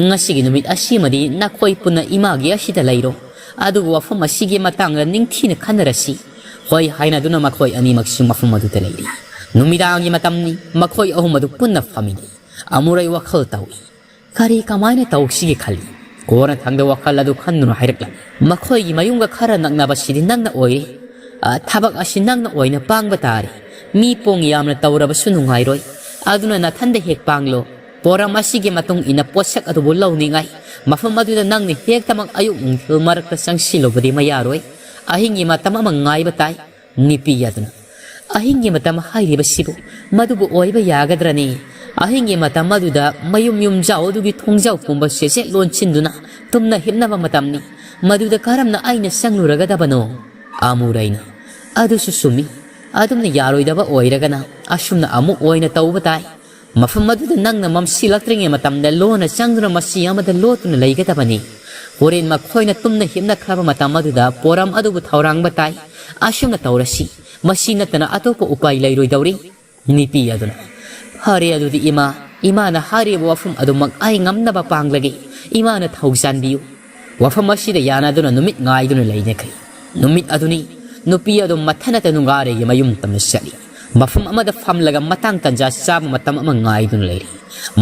ꯉꯁꯤꯒꯤ ꯅꯨꯃꯤꯠ ꯑꯁꯤꯃꯗꯤ ꯅꯈꯣꯏ ꯄꯨꯟꯅ ꯏꯃꯥꯒꯤ ꯑꯁꯤꯗ ꯂꯩꯔꯣ꯫ ꯑꯗꯨꯕꯨ ꯋꯥꯐꯝ ꯑꯁꯤꯒꯤ ꯃꯇꯥꯡꯗ ꯅꯤꯡꯊꯤꯅ ꯈꯟꯅꯔꯁꯤ꯫ ꯍꯣꯏ ꯍꯥꯏꯅꯗꯨꯅ ꯃꯈꯣꯏ ꯑꯅꯤꯃꯛꯁꯨ ꯃꯐꯝ ꯑꯗꯨꯗ ꯂꯩꯔꯤ꯫ ꯅꯨꯃꯤꯗꯥꯡꯒꯤ ꯃꯇꯝꯅꯤ꯫ ꯃꯈꯣꯏ ꯑꯍꯨꯝ ꯑꯗꯨ ꯄꯨꯟꯅ ꯐꯝꯃꯤ꯫ ꯑꯃꯨꯔꯩ ꯋꯥꯈꯜ ꯇꯧꯏ꯫ ꯀꯔꯤ ꯀꯃꯥꯏꯅ ꯇꯧꯁꯤꯒꯦ ꯈꯜꯂꯤ꯫ ꯀꯣꯟꯅꯊꯪꯗ ꯋꯥꯈꯜ ꯑꯗꯨ ꯈꯟꯗꯨꯅ ꯍꯥꯏꯔꯛꯂꯝꯃꯤ꯫ ꯃꯈꯣꯏꯒꯤ ꯃꯌꯨꯝꯒ ꯈꯔ ꯅꯛꯅꯕꯁꯤꯗꯤ ꯅꯪꯅ ꯑꯣꯏꯔꯦ꯫ ꯑ, ꯊꯕꯛ ꯑꯁꯤ ꯅꯪꯅ ꯑꯣꯏꯅ ꯄꯥꯡꯕ ꯇꯥꯔꯦ꯫ ꯃꯤ ꯄꯣꯡ ꯌꯥꯝꯅ ꯇꯧꯔꯕꯁꯨ ꯅꯨꯡꯉꯥꯏꯔꯣꯏ꯫ ꯑꯗꯨꯅ ꯅꯊꯟꯗ ꯍꯦꯛ ꯄꯥꯡꯂꯣ꯫ ꯄꯣꯔꯝ ꯑꯁꯤꯒꯤ ꯃꯇꯨꯡ ꯏꯟꯅ ꯄꯣꯠꯁꯛ ꯑꯗꯨꯕꯨ ꯂꯧꯅꯤꯡꯉꯥꯏ ꯃꯐꯝ ꯑꯗꯨꯗ ꯅꯪꯅ ꯍꯦꯛꯇꯃꯛ ꯑꯌꯨꯛ ꯅꯨꯡꯊꯤꯜ ꯃꯔꯛꯇ ꯆꯪꯁꯤꯜꯂꯨꯕꯗꯤ ꯃꯌꯥꯔꯣꯏ꯫ ꯑꯍꯤꯡꯒꯤ ꯃꯇꯝ ꯑꯃ ꯉꯥꯏꯕ ꯇꯥꯏ꯫ ꯅꯨꯄꯤ ꯑꯗꯨꯅ, "ꯑꯍꯤꯡꯒꯤ ꯃꯇꯝ ꯍꯥꯏꯔꯤꯕꯁꯤꯕꯨ ꯃꯗꯨꯕꯨ ꯑꯣꯏꯕ ꯌꯥꯒꯗ꯭ꯔꯅꯦ? ꯑꯍꯤꯡꯒꯤ ꯃꯇꯝ ꯑꯗꯨꯗ ꯃꯌꯨꯝ ꯌꯨꯝꯖꯥꯎ ꯑꯗꯨꯒꯤ ꯊꯣꯡꯖꯥꯎ ꯄꯨꯝꯕ ꯁꯦꯆꯦꯠ ꯂꯣꯟꯁꯤꯟꯗꯨꯅ ꯇꯨꯝꯅ ꯍꯤꯞꯅꯕ ꯃꯇꯝꯅꯤ꯫ ꯃꯗꯨꯗ ꯀꯔꯝꯅ ꯑꯩꯅ ꯆꯪꯂꯨꯔꯒꯗꯕꯅꯣ?" ꯑꯃꯨꯔꯩꯅ, "ꯑꯗꯨꯁꯨ ꯆꯨꯝꯃꯤ꯫ ꯑꯗꯨꯝꯅ ꯌꯥꯔꯣꯏꯗꯕ ꯑꯣꯏꯔꯒꯅ ꯑꯁꯨꯝꯅ ꯑꯃꯨꯛ ꯑꯣꯏꯅ ꯇꯧꯕ ꯇꯥꯏ꯫ ꯃꯐꯝ ꯑꯗꯨꯗ ꯅꯪꯅ ꯃꯝꯁꯤꯜꯂꯛꯇ꯭ꯔꯤꯉꯩ ꯃꯇꯝꯗ ꯂꯣꯟꯅ ꯆꯪꯗꯨꯅ ꯃꯆꯤ ꯑꯃꯗ ꯂꯣꯠꯇꯨꯅ ꯂꯩꯒꯗꯕꯅꯤ꯫ ꯍꯣꯔꯦꯟ ꯃꯈꯣꯏꯅ ꯇꯨꯝꯅ ꯍꯤꯞꯅꯈ꯭ꯔꯕ ꯃꯇꯝ ꯑꯗꯨꯗ ꯄꯣꯔꯝ ꯑꯗꯨꯕꯨ ꯊꯧꯔꯥꯡꯕ ꯇꯥꯏ꯫ ꯑꯁꯨꯝꯅ ꯇꯧꯔꯁꯤ꯫ ꯃꯁꯤ ꯅꯠꯇꯅ ꯑꯇꯣꯞꯄ ꯎꯄꯥꯏ ꯂꯩꯔꯣꯏꯗꯧꯔꯤ꯫" ꯅꯨꯄꯤ ꯑꯗꯨꯅ, "ꯐꯔꯦ ꯑꯗꯨꯗꯤ ꯏꯃꯥ, ꯏꯃꯥꯅ ꯍꯥꯏꯔꯤꯕ ꯋꯥꯐꯝ ꯑꯗꯨꯃꯛ ꯑꯩ ꯉꯝꯅꯕ ꯄꯥꯡꯂꯒꯦ꯫ ꯏꯃꯥꯅ ꯊꯧꯖꯥꯟꯕꯤꯌꯨ꯫" ꯋꯥꯐꯝ ꯑꯁꯤꯗ ꯌꯥꯅꯗꯨꯅ ꯅꯨꯃꯤꯠ ꯉꯥꯏꯗꯨꯅ ꯂꯩꯅꯈ꯭ꯔꯤ꯫ ꯅꯨꯃꯤꯠ ꯑꯗꯨꯅꯤ꯫ ꯅꯨꯄꯤ ꯑꯗꯨ ꯃꯊꯟꯅꯇ ꯅꯨꯡꯒꯥꯔꯩꯒꯤ ꯃꯌꯨꯝ ꯇꯝꯅ ꯆꯠꯂꯤ꯫ ꯃꯐꯝ ꯑꯃꯗ ꯐꯝꯂꯒ ꯃꯇꯥꯡ ꯇꯟꯖꯥ ꯆꯥꯕ ꯃꯇꯝ ꯑꯃ ꯉꯥꯏꯗꯨꯅ ꯂꯩꯔꯤ꯫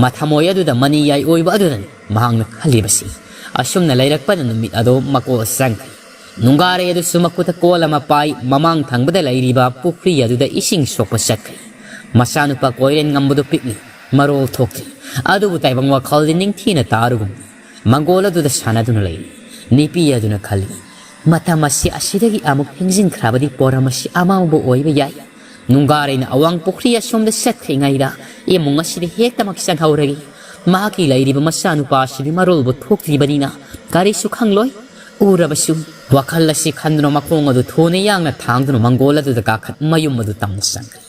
ꯃꯊꯃꯣꯏ ꯑꯗꯨꯗ ꯃꯅꯤ ꯌꯥꯏ ꯑꯣꯏꯕ ꯑꯗꯨꯗꯅꯤ ꯃꯍꯥꯛꯅ ꯈꯜꯂꯤꯕꯁꯤ꯫ ꯑꯁꯨꯝꯅ ꯂꯩꯔꯛꯄꯅ ꯅꯨꯃꯤꯠ ꯑꯗꯨ ꯃꯀꯣꯛ ꯆꯪꯈ꯭ꯔꯦ꯫ ꯅꯨꯡꯒꯥꯔꯩ ꯑꯗꯨꯁꯨ ꯃꯈꯨꯠꯇ ꯀꯣꯜ ꯑꯃ ꯄꯥꯏ, ꯃꯃꯥꯡ ꯊꯪꯕꯗ ꯂꯩꯔꯤꯕ ꯄꯨꯈ꯭ꯔꯤ ꯑꯗꯨꯗ ꯏꯁꯤꯡ ꯁꯣꯛꯄ ꯆꯠꯈ꯭ꯔꯦ꯫ ꯃꯆꯥꯅꯨꯄꯥ ꯀꯣꯏꯔꯦꯟ ꯉꯝꯕꯗꯨ ꯄꯤꯛꯂꯤ, ꯃꯔꯣꯜ ꯊꯣꯛꯇ꯭ꯔꯤ꯫ ꯑꯗꯨꯕꯨ ꯇꯥꯏꯕꯪ ꯋꯥꯈꯜꯗꯤ ꯅꯤꯡꯊꯤꯅ ꯇꯥꯔꯨꯒꯨꯝ꯫ ꯃꯪꯒꯣꯜ ꯑꯗꯨꯗ ꯁꯥꯟꯅꯗꯨꯅ ꯂꯩꯔꯤ꯫ ꯅꯨꯄꯤ ꯑꯗꯨꯅ ꯈꯜꯂꯤ, "ꯃꯇꯝ ꯑꯁꯤ ꯑꯁꯤꯗꯒꯤ ꯑꯃꯨꯛ ꯊꯦꯡꯖꯤꯟꯈ꯭ꯔꯕꯗꯤ ꯄꯣꯔꯝ ꯑꯁꯤ ꯑꯃꯥꯡꯕ ꯑꯣꯏꯕ ꯌꯥꯏ꯫" ꯅꯨꯡꯒꯥꯔꯩꯅ ꯑꯋꯥꯡ ꯄꯨꯈ꯭ꯔꯤ ꯑꯁꯣꯝꯗ ꯆꯠꯈ꯭ꯔꯤꯉꯩꯗ ꯏꯃꯨꯡ ꯑꯁꯤꯗ ꯍꯦꯛꯇꯃꯛ ꯆꯪꯍꯧꯔꯒꯦ꯫ ꯃꯍꯥꯛꯀꯤ ꯂꯩꯔꯤꯕ ꯃꯆꯥꯅꯨꯄꯥ ꯑꯁꯤꯗꯤ ꯃꯔꯣꯜꯕꯨ ꯊꯣꯛꯇ꯭ꯔꯤꯕꯅꯤꯅ ꯀꯔꯤꯁꯨ ꯈꯪꯂꯣꯏ꯫ ꯎꯔꯕꯁꯨ꯫ ꯋꯥꯈꯜ ꯑꯁꯤ ꯈꯟꯗꯨꯅ ꯃꯈꯣꯡ ꯑꯗꯨ ꯊꯨꯅ ꯌꯥꯡꯅ ꯊꯥꯡꯗꯨꯅ ꯃꯪꯒꯣꯜ ꯑꯗꯨꯗ ꯀꯥꯈꯠ ꯃꯌꯨꯝ ꯑꯗꯨ ꯇꯝꯅ ꯆꯪꯈ꯭ꯔꯦ꯫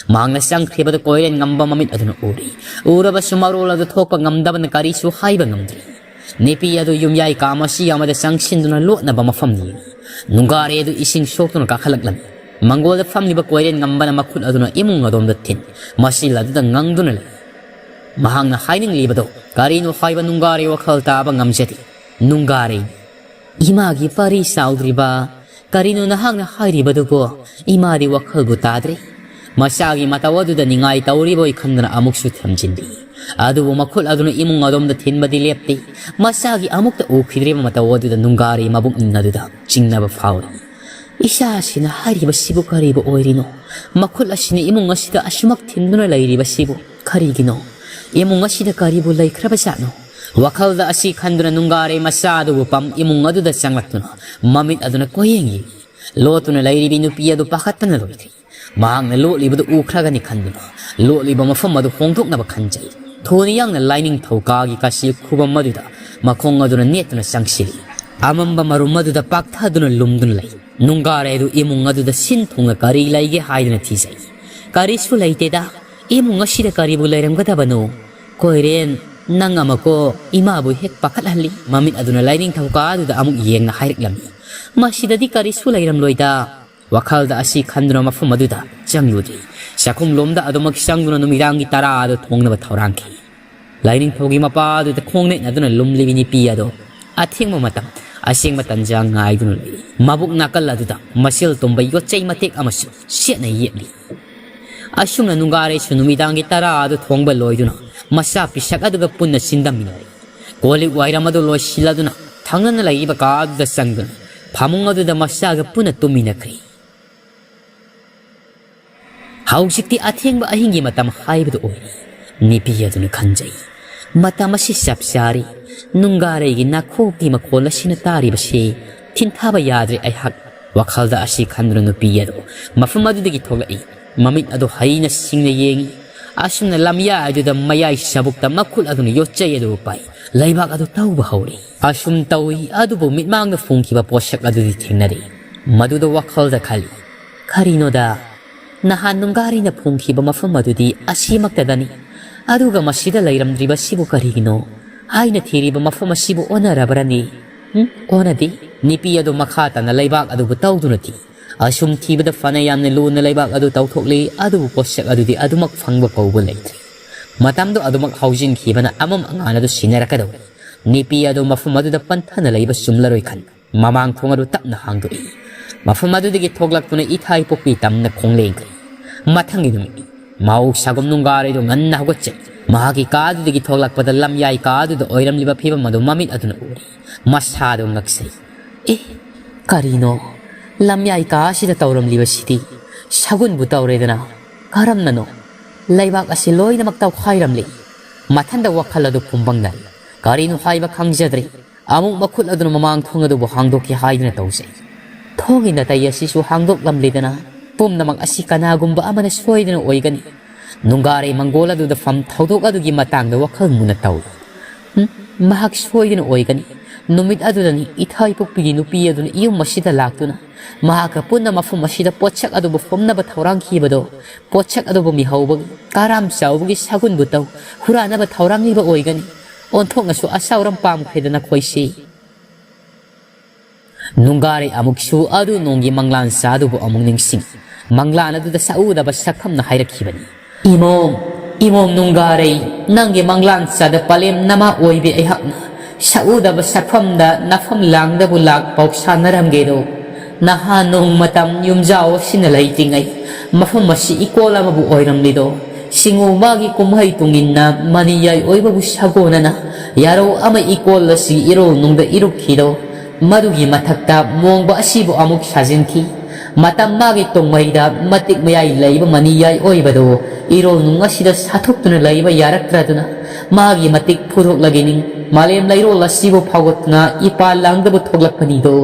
ꯃꯍꯥꯛꯅ ꯆꯪꯈ꯭ꯔꯤꯕꯗꯨ ꯀꯣꯏꯔꯦꯟ ꯉꯝꯕ ꯃꯃꯤꯠ ꯑꯗꯨꯅ ꯎꯔꯤ꯫ ꯎꯔꯕꯁꯨ ꯃꯔꯣꯜ ꯑꯗꯨ ꯊꯣꯛꯄ ꯉꯝꯗꯕꯅ ꯀꯔꯤꯁꯨ ꯍꯥꯏꯕ ꯉꯝꯗ꯭ꯔꯤ꯫ ꯅꯨꯄꯤ ꯑꯗꯨ ꯌꯨꯝꯌꯥꯏ ꯀꯥ ꯃꯁꯤ ꯑꯃꯗ ꯆꯪꯁꯤꯟꯗꯨꯅ ꯂꯣꯠꯅꯕ ꯃꯐꯝ ꯌꯦꯡꯏ꯫ ꯅꯨꯡꯒꯥꯔꯩ ꯑꯗꯨ ꯏꯁꯤꯡ ꯁꯣꯛꯇꯨꯅ ꯀꯥꯈꯠꯂꯛꯂꯝꯃꯤ꯫ ꯃꯪꯒꯣꯜꯗ ꯐꯝꯂꯤꯕ ꯀꯣꯏꯔꯦꯟ ꯉꯝꯕꯅ ꯃꯈꯨꯠ ꯑꯗꯨꯅ ꯏꯃꯨꯡ ꯑꯗꯣꯝꯗ ꯊꯤꯟ, ꯃꯁꯤꯜ ꯑꯗꯨꯗ ꯉꯪꯗꯨꯅ ꯂꯩ꯫ ꯃꯍꯥꯛꯅ ꯍꯥꯏꯅꯤꯡꯂꯤꯕꯗꯣ ꯀꯔꯤꯅꯣ ꯍꯥꯏꯕ ꯅꯨꯡꯒꯥꯔꯩ ꯋꯥꯈꯜ ꯇꯥꯕ ꯉꯝꯖꯗꯦ꯫ ꯅꯨꯡꯒꯥꯔꯩ, ꯏꯃꯥꯒꯤ ꯄꯥꯔꯤ ꯆꯥꯎꯗ꯭ꯔꯤꯕ, ꯀꯔꯤꯅꯣ ꯅꯍꯥꯛꯅ ꯍꯥꯏꯔꯤꯕꯗꯨꯕꯣ? ꯏꯃꯥꯗꯤ ꯋꯥꯈꯜꯕꯨ ꯇꯥꯗ꯭ꯔꯦ꯫ ꯃꯆꯥꯒꯤ ꯃꯇꯧ ꯑꯗꯨꯗ ꯅꯤꯡꯉꯥꯏ ꯇꯧꯔꯤꯕꯣꯏ ꯈꯟꯗꯨꯅ ꯑꯃꯨꯛꯁꯨ ꯊꯝꯖꯤꯜꯂꯤ꯫ ꯑꯗꯨꯕꯨ ꯃꯈꯨꯠ ꯑꯗꯨꯅ ꯏꯃꯨꯡ ꯑꯗꯣꯝꯗ ꯊꯤꯟꯕꯗꯤ ꯂꯦꯞꯇꯦ꯫ ꯃꯆꯥꯒꯤ ꯑꯃꯨꯛꯇ ꯎꯈꯤꯗ꯭ꯔꯤꯕ ꯃꯇꯧ ꯑꯗꯨꯗ ꯅꯨꯡꯒꯥꯔꯩ ꯃꯕꯨꯛꯅꯤꯡ ꯑꯗꯨꯗ ꯆꯤꯡꯅꯕ ꯐꯥꯎꯔꯤ꯫ ꯏꯆꯥꯁꯤꯅ ꯍꯥꯏꯔꯤꯕꯁꯤꯕꯨ ꯀꯔꯤꯕꯨ ꯑꯣꯏꯔꯤꯅꯣ? ꯃꯈꯨꯠ ꯑꯁꯤꯅ ꯏꯃꯨꯡ ꯑꯁꯤꯗ ꯑꯁꯨꯃꯛ ꯊꯤꯟꯗꯨꯅ ꯂꯩꯔꯤꯕꯁꯤꯕꯨ ꯀꯔꯤꯒꯤꯅꯣ? ꯏꯃꯨꯡ ꯑꯁꯤꯗ ꯀꯔꯤꯕꯨ ꯂꯩꯈ꯭ꯔꯕꯖꯥꯠꯅꯣ? ꯋꯥꯈꯜꯗ ꯑꯁꯤ ꯈꯟꯗꯨꯅ ꯅꯨꯡꯒꯥꯔꯩ ꯃꯆꯥ ꯑꯗꯨꯕꯨ ꯄꯝ ꯏꯃꯨꯡ ꯑꯗꯨꯗ ꯆꯪꯂꯛꯇꯨꯅ ꯃꯃꯤꯠ ꯑꯗꯨꯅ ꯀꯣꯏꯌꯦꯡ ꯌꯦꯡꯏ꯫ ꯂꯣꯠꯇꯨꯅ ꯂꯩꯔꯤꯕꯤ ꯅꯨꯄꯤ ꯑꯗꯨ ꯄꯥꯈꯠꯇꯅ ꯂꯣꯏꯈ꯭ꯔꯦ꯫ ꯃꯍꯥꯛꯅ ꯂꯣꯠꯂꯤꯕꯗꯨ ꯎꯈ꯭ꯔꯒꯅꯤ ꯈꯟꯗꯨꯅ ꯂꯣꯠꯂꯤꯕ ꯃꯐꯝ ꯑꯗꯨ ꯍꯣꯡꯗꯣꯛꯅꯕ ꯈꯟꯖꯩ꯫ ꯊꯨꯅ ꯌꯥꯡꯅ ꯂꯥꯏꯅꯤꯡꯊꯧ ꯀꯥꯒꯤ ꯀꯥꯆꯤꯜ ꯈꯨꯕꯝ ꯑꯗꯨꯗ ꯃꯈꯣꯡ ꯑꯗꯨꯅ ꯅꯦꯠꯇꯨꯅ ꯆꯪꯁꯤꯜꯂꯤ꯫ ꯑꯃꯝꯕ ꯃꯔꯨꯝ ꯑꯗꯨꯗ ꯄꯥꯛꯊꯗꯨꯅ ꯂꯨꯝꯗꯨꯅ ꯂꯩ꯫ ꯅꯨꯡꯒꯥꯔꯩ ꯑꯗꯨ ꯏꯃꯨꯡ ꯑꯗꯨꯗ ꯁꯤꯟ ꯊꯨꯡꯅ ꯀꯔꯤ ꯂꯩꯒꯦ ꯍꯥꯏꯗꯨꯅ ꯊꯤꯖꯩ꯫ ꯀꯔꯤꯁꯨ ꯂꯩꯇꯦꯗ, ꯏꯃꯨꯡ ꯑꯁꯤꯗ ꯀꯔꯤꯕꯨ ꯂꯩꯔꯝꯒꯗꯕꯅꯣ? ꯀꯣꯏꯔꯦꯟ, ꯅꯪ ꯑꯃꯀꯣ ꯏꯃꯥꯕꯨ ꯍꯦꯛ ꯄꯥꯈꯠꯍꯜꯂꯤ꯫ ꯃꯃꯤꯠ ꯑꯗꯨꯅ ꯂꯥꯏꯅꯤꯡꯊꯧ ꯀꯥ ꯑꯗꯨꯗ ꯑꯃꯨꯛ ꯌꯦꯡꯅ ꯍꯥꯏꯔꯛꯂꯝꯃꯤ, ꯃꯁꯤꯗꯗꯤ ꯀꯔꯤꯁꯨ ꯂꯩꯔꯝꯂꯣꯏꯗ꯫ ꯋꯥꯈꯜꯗ ꯑꯁꯤ ꯈꯟꯗꯨꯅ ꯃꯐꯝ ꯑꯗꯨꯗ ꯆꯪꯂꯨꯗ꯭ꯔꯤ꯫ ꯆꯥꯛꯈꯨꯝꯂꯣꯝꯗ ꯑꯗꯨꯃꯛ ꯆꯪꯗꯨꯅ ꯅꯨꯃꯤꯗꯥꯡꯒꯤ ꯇꯔꯥ ꯑꯗꯨ ꯊꯣꯡꯅꯕ ꯊꯧꯔꯥꯡꯈꯤ꯫ ꯂꯥꯏꯅꯤꯡꯊꯧꯒꯤ ꯃꯄꯥ ꯑꯗꯨꯗ ꯈꯣꯡ ꯅꯦꯠꯅꯗꯨꯅ ꯂꯨꯝꯂꯤꯕꯤ ꯅꯨꯄꯤ ꯑꯗꯣ ꯑꯊꯦꯡꯕ ꯃꯇꯝ, ꯑꯁꯦꯡꯕ ꯇꯟꯖꯥ ꯉꯥꯏꯗꯨꯅ ꯂꯩꯔꯤ꯫ ꯃꯕꯨꯛ ꯅꯥꯀꯜ ꯑꯗꯨꯗ ꯃꯁꯤꯜ ꯇꯨꯝꯕ ꯌꯣꯠꯆꯩ ꯃꯇꯦꯛ ꯑꯃꯁꯨ ꯁꯦꯠꯅ ꯌꯦꯠꯂꯤ꯫ ꯑꯁꯨꯝꯅ ꯅꯨꯡꯒꯥꯔꯩꯁꯨ ꯅꯨꯃꯤꯗꯥꯡꯒꯤ ꯇꯔꯥ ꯑꯗꯨ ꯊꯣꯡꯕ ꯂꯣꯏꯗꯨꯅ ꯃꯆꯥ ꯄꯤꯁꯛ ꯑꯗꯨꯒ ꯄꯨꯟꯅ ꯆꯤꯟꯗꯝꯃꯤꯟꯅꯔꯦ꯫ ꯀꯣꯜ ꯂꯤꯛ ꯋꯥꯏꯔꯝ ꯑꯗꯨ ꯂꯣꯏꯁꯤꯜꯂꯗꯨꯅ ꯊꯪꯅꯅ ꯂꯩꯔꯤꯕ ꯀꯥ ꯑꯗꯨꯗ ꯆꯪꯗꯨꯅ ꯐꯃꯨꯡ ꯑꯗꯨꯗ ꯃꯆꯥꯒ ꯄꯨꯟꯅ ꯇꯨꯝꯃꯤꯟꯅꯈ꯭ꯔꯦ꯫ ꯍꯧꯖꯤꯛꯇꯤ ꯑꯊꯦꯡꯕ ꯑꯍꯤꯡꯒꯤ ꯃꯇꯝ ꯍꯥꯏꯕꯗꯨ ꯑꯣꯏꯔꯦ꯫ ꯅꯨꯄꯤ ꯑꯗꯨꯅ ꯈꯟꯖꯩ, ꯃꯇꯝ ꯑꯁꯤ ꯆꯞ ꯆꯥꯔꯦ꯫ ꯅꯨꯡꯒꯥꯔꯩꯒꯤ ꯅꯥꯈꯣꯛꯀꯤ ꯃꯈꯣꯜ ꯑꯁꯤꯅ ꯇꯥꯔꯤꯕꯁꯤ ꯊꯤꯟꯊꯥꯕ ꯌꯥꯗ꯭ꯔꯦ ꯑꯩꯍꯥꯛ꯫ ꯋꯥꯈꯜꯗ ꯑꯁꯤ ꯈꯟꯗꯨꯅ ꯅꯨꯄꯤ ꯑꯗꯨ ꯃꯐꯝ ꯑꯗꯨꯗꯒꯤ ꯊꯣꯛꯂꯛꯏ꯫ ꯃꯃꯤꯠ ꯑꯗꯨ ꯍꯩꯅ ꯁꯤꯡꯅ ꯌꯦꯡꯏ꯫ ꯑꯁꯨꯝꯅ ꯂꯝꯌꯥꯏ ꯑꯗꯨꯗ ꯃꯌꯥꯏ ꯆꯕꯨꯛꯇ ꯃꯈꯨꯠ ꯑꯗꯨꯅ ꯌꯣꯠꯆꯩ ꯑꯗꯨ ꯄꯥꯏ ꯂꯩꯕꯥꯛ ꯑꯗꯨ ꯇꯧꯕ ꯍꯧꯔꯤ꯫ ꯑꯁꯨꯝ ꯇꯧꯏ, ꯑꯗꯨꯕꯨ ꯃꯤꯠꯃꯥꯡꯗ ꯐꯣꯡꯈꯤꯕ ꯄꯣꯠꯁꯛ ꯑꯗꯨꯗꯤ ꯊꯦꯡꯅꯔꯤ꯫ ꯃꯗꯨꯗ ꯋꯥꯈꯜꯗ ꯈꯜꯂꯤ, ꯀꯔꯤꯅꯣꯗ? ꯅꯍꯥꯟ ꯅꯨꯡꯒꯥꯔꯩꯅ ꯐꯣꯡꯈꯤꯕ ꯃꯐꯝ ꯑꯗꯨꯗꯤ ꯑꯁꯤꯃꯛꯇꯗꯅꯤ꯫ ꯑꯗꯨꯒ ꯃꯁꯤꯗ ꯂꯩꯔꯝꯗ꯭ꯔꯤꯕꯁꯤꯕꯨ ꯀꯔꯤꯒꯤꯅꯣ? ꯑꯩꯅ ꯊꯤꯔꯤꯕ ꯃꯐꯝ ꯑꯁꯤꯕꯨ ꯑꯣꯟꯅꯔꯕ꯭ꯔꯅꯤ? ꯎꯝ, ꯑꯣꯟꯅꯗꯦ꯫ ꯅꯨꯄꯤ ꯑꯗꯨ ꯃꯈꯥ ꯇꯥꯅ ꯂꯩꯕꯥꯛ ꯑꯗꯨꯕꯨ ꯇꯧꯗꯨꯅ ꯊꯤ꯫ ꯑꯁꯨꯝ ꯊꯤꯕꯗ ꯐꯅ ꯌꯥꯝꯅ ꯂꯨꯅ ꯂꯩꯕꯥꯛ ꯑꯗꯨ ꯇꯧꯊꯣꯛꯂꯤ, ꯑꯗꯨꯕꯨ ꯄꯣꯠꯁꯛ ꯑꯗꯨꯗꯤ ꯑꯗꯨꯃꯛ ꯐꯪꯕ ꯀꯧꯕ ꯂꯩꯇ꯭ꯔꯦ꯫ ꯃꯇꯝꯗꯨ ꯑꯗꯨꯃꯛ ꯍꯧꯖꯤꯟꯈꯤꯕꯅ ꯑꯃꯝ ꯑꯉꯥꯟ ꯑꯗꯨ ꯁꯤꯟꯅꯔꯛꯀꯗꯧꯔꯤ꯫ ꯅꯨꯄꯤ ꯑꯗꯨ ꯃꯐꯝ ꯑꯗꯨꯗ ꯄꯟꯊꯅ ꯂꯩꯕ ꯆꯨꯝꯂꯔꯣꯏ ꯈꯟ ꯃꯃꯥꯡ ꯊꯣꯡ ꯑꯗꯨ ꯇꯞꯅ ꯍꯥꯡꯗꯣꯛꯏ꯫ ꯃꯐꯝ ꯑꯗꯨꯗꯒꯤ ꯊꯣꯛꯂꯛꯇꯨꯅ ꯏꯊꯥꯏ ꯄꯣꯛꯄꯤ ꯇꯝꯅ ꯈꯣꯡꯂꯦꯟꯈ꯭ꯔꯦ꯫ ꯃꯊꯪꯒꯤ ꯅꯨꯃꯤꯠ ꯃꯍꯧꯁꯥꯒꯨꯝ ꯅꯨꯡꯒꯥꯔꯩꯗꯨ ꯉꯟꯅ ꯍꯧꯒꯠꯆꯩ꯫ ꯃꯍꯥꯛꯀꯤ ꯀꯥ ꯑꯗꯨꯗꯒꯤ ꯊꯣꯛꯂꯛꯄꯗ ꯂꯝꯌꯥꯏ ꯀꯥ ꯑꯗꯨꯗ ꯑꯣꯏꯔꯝꯂꯤꯕ ꯐꯤꯕꯝ ꯑꯗꯨ ꯃꯃꯤꯠ ꯑꯗꯨꯅ ꯎꯔꯤ꯫ ꯃꯁꯥꯗꯨ ꯉꯛꯆꯩ꯫ "ꯑꯦ, ꯀꯔꯤꯅꯣ ꯂꯝꯌꯥꯏ ꯀꯥ ꯑꯁꯤꯗ ꯇꯧꯔꯝꯂꯤꯕꯁꯤꯗꯤ? ꯁꯒꯨꯟꯕꯨ ꯇꯧꯔꯦꯗꯅ꯫ ꯀꯔꯝꯅꯅꯣ? ꯂꯩꯕꯥꯛ ꯑꯁꯤ ꯂꯣꯏꯅꯃꯛ ꯇꯧꯈꯥꯏꯔꯝꯂꯤ꯫" ꯃꯊꯟꯗ ꯋꯥꯈꯜ ꯑꯗꯨ ꯄꯨꯝꯕꯪꯅꯔꯤ꯫ ꯀꯔꯤꯅꯣ ꯍꯥꯏꯕ ꯈꯪꯖꯗ꯭ꯔꯦ꯫ ꯑꯃꯨꯛ ꯃꯈꯨꯠ ꯑꯗꯨꯅ ꯃꯃꯥꯡ ꯊꯣꯡ ꯑꯗꯨꯕꯨ ꯍꯥꯡꯗꯣꯛꯀꯦ ꯍꯥꯏꯗꯨꯅ ꯇꯧꯖꯩ꯫ ꯊꯣꯡꯒꯤ ꯅꯥꯇꯩ ꯑꯁꯤꯁꯨ ꯍꯥꯡꯗꯣꯛꯂꯝꯂꯦꯗꯅ꯫ ꯄꯨꯝꯅꯃꯛ ꯑꯁꯤ ꯀꯅꯥꯒꯨꯝꯕ ꯑꯃꯅ ꯁꯣꯏꯗꯅ ꯑꯣꯏꯒꯅꯤ꯫ ꯅꯨꯡꯒꯥꯔꯩ ꯃꯪꯒꯣꯜ ꯑꯗꯨꯗ ꯐꯝ ꯊꯧꯗꯣꯛ ꯑꯗꯨꯒꯤ ꯃꯇꯥꯡꯗ ꯋꯥꯈꯜ ꯃꯨꯟꯅ ꯇꯧꯏ꯫ ꯎꯝ, ꯃꯍꯥꯛ ꯁꯣꯏꯗꯅ ꯑꯣꯏꯒꯅꯤ꯫ ꯅꯨꯃꯤꯠ ꯑꯗꯨꯗꯅꯤ ꯏꯊꯥꯏ ꯄꯣꯛꯄꯤꯒꯤ ꯅꯨꯄꯤ ꯑꯗꯨꯅ ꯌꯨꯝ ꯑꯁꯤꯗ ꯂꯥꯛꯇꯨꯅ ꯃꯍꯥꯛꯀ ꯄꯨꯟꯅ ꯃꯐꯝ ꯑꯁꯤꯗ ꯄꯣꯠꯁꯛ ꯑꯗꯨꯕꯨ ꯐꯨꯝꯅꯕ ꯊꯧꯔꯥꯡꯈꯤꯕꯗꯣ꯫ ꯄꯣꯠꯁꯛ ꯑꯗꯨꯕꯨ ꯃꯤꯍꯧꯕꯒꯤ ꯀꯔꯥꯝ ꯆꯥꯎꯕꯒꯤ ꯁꯒꯨꯟꯕꯨ ꯇꯧ ꯍꯨꯔꯥꯟꯅꯕ ꯊꯧꯔꯥꯡꯂꯤꯕ ꯑꯣꯏꯒꯅꯤ꯫ ꯑꯣꯟꯊꯣꯛꯅꯁꯨ ꯑꯆꯥꯎꯔꯝ ꯄꯥꯝꯈ꯭ꯔꯦꯗ ꯅꯈꯣꯏꯁꯤ꯫ ꯅꯨꯡꯒꯥꯔꯩ ꯑꯃꯨꯛꯁꯨ ꯑꯗꯨ ꯅꯣꯡꯒꯤ ꯃꯪꯂꯥꯟ ꯆꯥꯗꯨꯕꯨ ꯑꯃꯨꯛ ꯅꯤꯡꯁꯤꯡ꯫ ꯃꯪꯂꯥꯟ ꯑꯗꯨꯗ ꯁꯛꯎꯗꯕ ꯁꯛꯐꯝꯅ ꯍꯥꯏꯔꯛꯈꯤꯕꯅꯤ꯫ "ꯏꯃꯣꯝ, ꯏꯃꯣꯝ ꯅꯨꯡꯒꯥꯔꯩ, ꯅꯪꯒꯤ ꯃꯪꯂꯥꯟ ꯆꯥꯗ ꯄꯂꯦꯝ ꯅꯃꯥ ꯑꯣꯏꯕꯤ ꯑꯩꯍꯥꯛꯅ ꯁꯛꯎꯗꯕ ꯁꯛꯐꯝꯗ ꯅꯐꯝ ꯂꯥꯡꯗꯕꯨ ꯂꯥꯛ ꯄꯥꯎ ꯁꯥꯟꯅꯔꯝꯒꯦꯗꯣ꯫ ꯅꯍꯥꯟ ꯅꯣꯡ ꯃꯇꯝ ꯌꯨꯝꯖꯥꯎ ꯑꯁꯤꯅ ꯂꯩꯇ꯭ꯔꯤꯉꯩ ꯃꯐꯝ ꯑꯁꯤ ꯏꯀꯣꯜ ꯑꯃꯕꯨ ꯑꯣꯏꯔꯝꯂꯤꯗꯣ꯫ ꯁꯤꯡꯎ ꯃꯥꯒꯤ ꯀꯨꯝꯍꯩ ꯇꯨꯡꯏꯟꯅ ꯃꯅꯤꯌꯥꯏ ꯑꯣꯏꯕꯕꯨ ꯁꯥꯒꯣꯟꯅꯅ ꯌꯥꯔꯧ ꯑꯃ ꯏꯀꯣꯜ ꯑꯁꯤ ꯏꯔꯣꯜ ꯅꯨꯡꯗ ꯏꯔꯨꯞꯈꯤꯗꯣ꯫ ꯃꯗꯨꯒꯤ ꯃꯊꯛꯇ ꯃꯣꯡꯕ ꯑꯁꯤꯕꯨ ꯑꯃꯨꯛ ꯁꯥꯖꯤꯟꯈꯤ꯫ ꯃꯇꯝ ꯃꯥꯒꯤ ꯇꯣꯡꯃꯩꯗ ꯃꯇꯤꯛ ꯃꯌꯥꯏ ꯂꯩꯕ ꯃꯅꯤꯌꯥꯏ ꯑꯣꯏꯕꯗꯨ ꯏꯔꯣꯜ ꯅꯨꯡ ꯑꯁꯤꯗ ꯁꯥꯊꯣꯛꯇꯨꯅ ꯂꯩꯕ ꯌꯥꯔꯛꯇ꯭ꯔꯗꯨꯅ ꯃꯥꯒꯤ ꯃꯇꯤꯛ ꯐꯨꯗꯣꯛꯂꯒꯅꯤ ꯃꯥꯂꯦꯝ ꯂꯩꯔꯣꯜ ꯑꯁꯤꯕꯨ ꯐꯥꯎꯒꯠꯇꯨꯅ ꯏꯄꯥ ꯂꯥꯡꯗꯕ ꯊꯣꯛꯂꯛꯄꯅꯤꯗꯣ꯫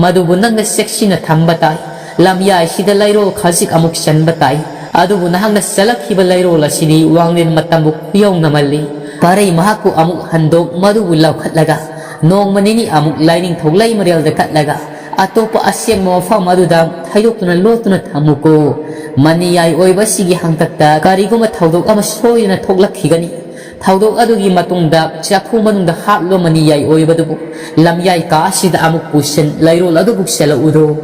ꯃꯗꯨꯕꯨ ꯅꯪꯅ ꯆꯦꯛꯁꯤꯟꯅ ꯊꯝꯕ ꯇꯥꯏ꯫ ꯂꯝꯌꯥꯏꯁꯤꯗ ꯂꯩꯔꯣꯜ ꯈꯖꯤꯛ ꯑꯃꯨꯛ ꯆꯟꯕ ꯇꯥꯏ꯫ ꯑꯗꯨꯕꯨ ꯅꯍꯥꯛꯅ ꯆꯠꯂꯛꯈꯤꯕ ꯂꯩꯔꯣꯜ ꯑꯁꯤꯗꯤ ꯋꯥꯡꯂꯦꯟ ꯃꯇꯝꯕꯨ ꯈꯨꯌꯧꯅꯃꯜꯂꯤ꯫ ꯄꯥꯔꯩ ꯃꯍꯥꯛꯄꯨ ꯑꯃꯨꯛ ꯍꯟꯗꯣꯛ ꯃꯗꯨꯕꯨ ꯂꯧꯈꯠꯂꯒ ꯅꯣꯡꯃ ꯅꯤꯅꯤ ꯑꯃꯨꯛ ꯂꯥꯏꯅꯤꯡꯊꯧ ꯂꯩꯃꯔꯦꯜꯗ ꯀꯠꯂꯒ ꯑꯇꯣꯞꯄ ꯑꯁꯦꯡꯕ ꯃꯐꯝ ꯑꯗꯨꯗ ꯊꯩꯗꯣꯛꯇꯨꯅ ꯂꯣꯠꯇꯨꯅ ꯊꯝꯃꯨꯀꯣ꯫ ꯃꯅꯤꯌꯥꯏ ꯑꯣꯏꯕ ꯑꯁꯤꯒꯤ ꯍꯥꯛꯇꯛꯇ ꯀꯔꯤꯒꯨꯝꯕ ꯊꯧꯗꯣꯛ ꯑꯃ ꯁꯣꯏꯗꯅ ꯊꯣꯛꯂꯛꯈꯤꯒꯅꯤ꯫ ꯊꯧꯗꯣꯛ ꯑꯗꯨꯒꯤ ꯃꯇꯨꯡꯗ ꯆꯥꯛꯈꯨꯝ ꯃꯅꯨꯡꯗ ꯍꯥꯞꯂꯣ ꯃꯅꯤꯌꯥꯏ ꯑꯣꯏꯕꯗꯨꯕꯨ꯫ ꯂꯝꯌꯥꯏ ꯀꯥ ꯑꯁꯤꯗ ꯑꯃꯨꯛ ꯄꯨꯁꯤꯟ ꯂꯩꯔꯣꯜ ꯑꯗꯨꯕꯨ ꯆꯦꯜꯂꯛꯎꯗꯣ꯫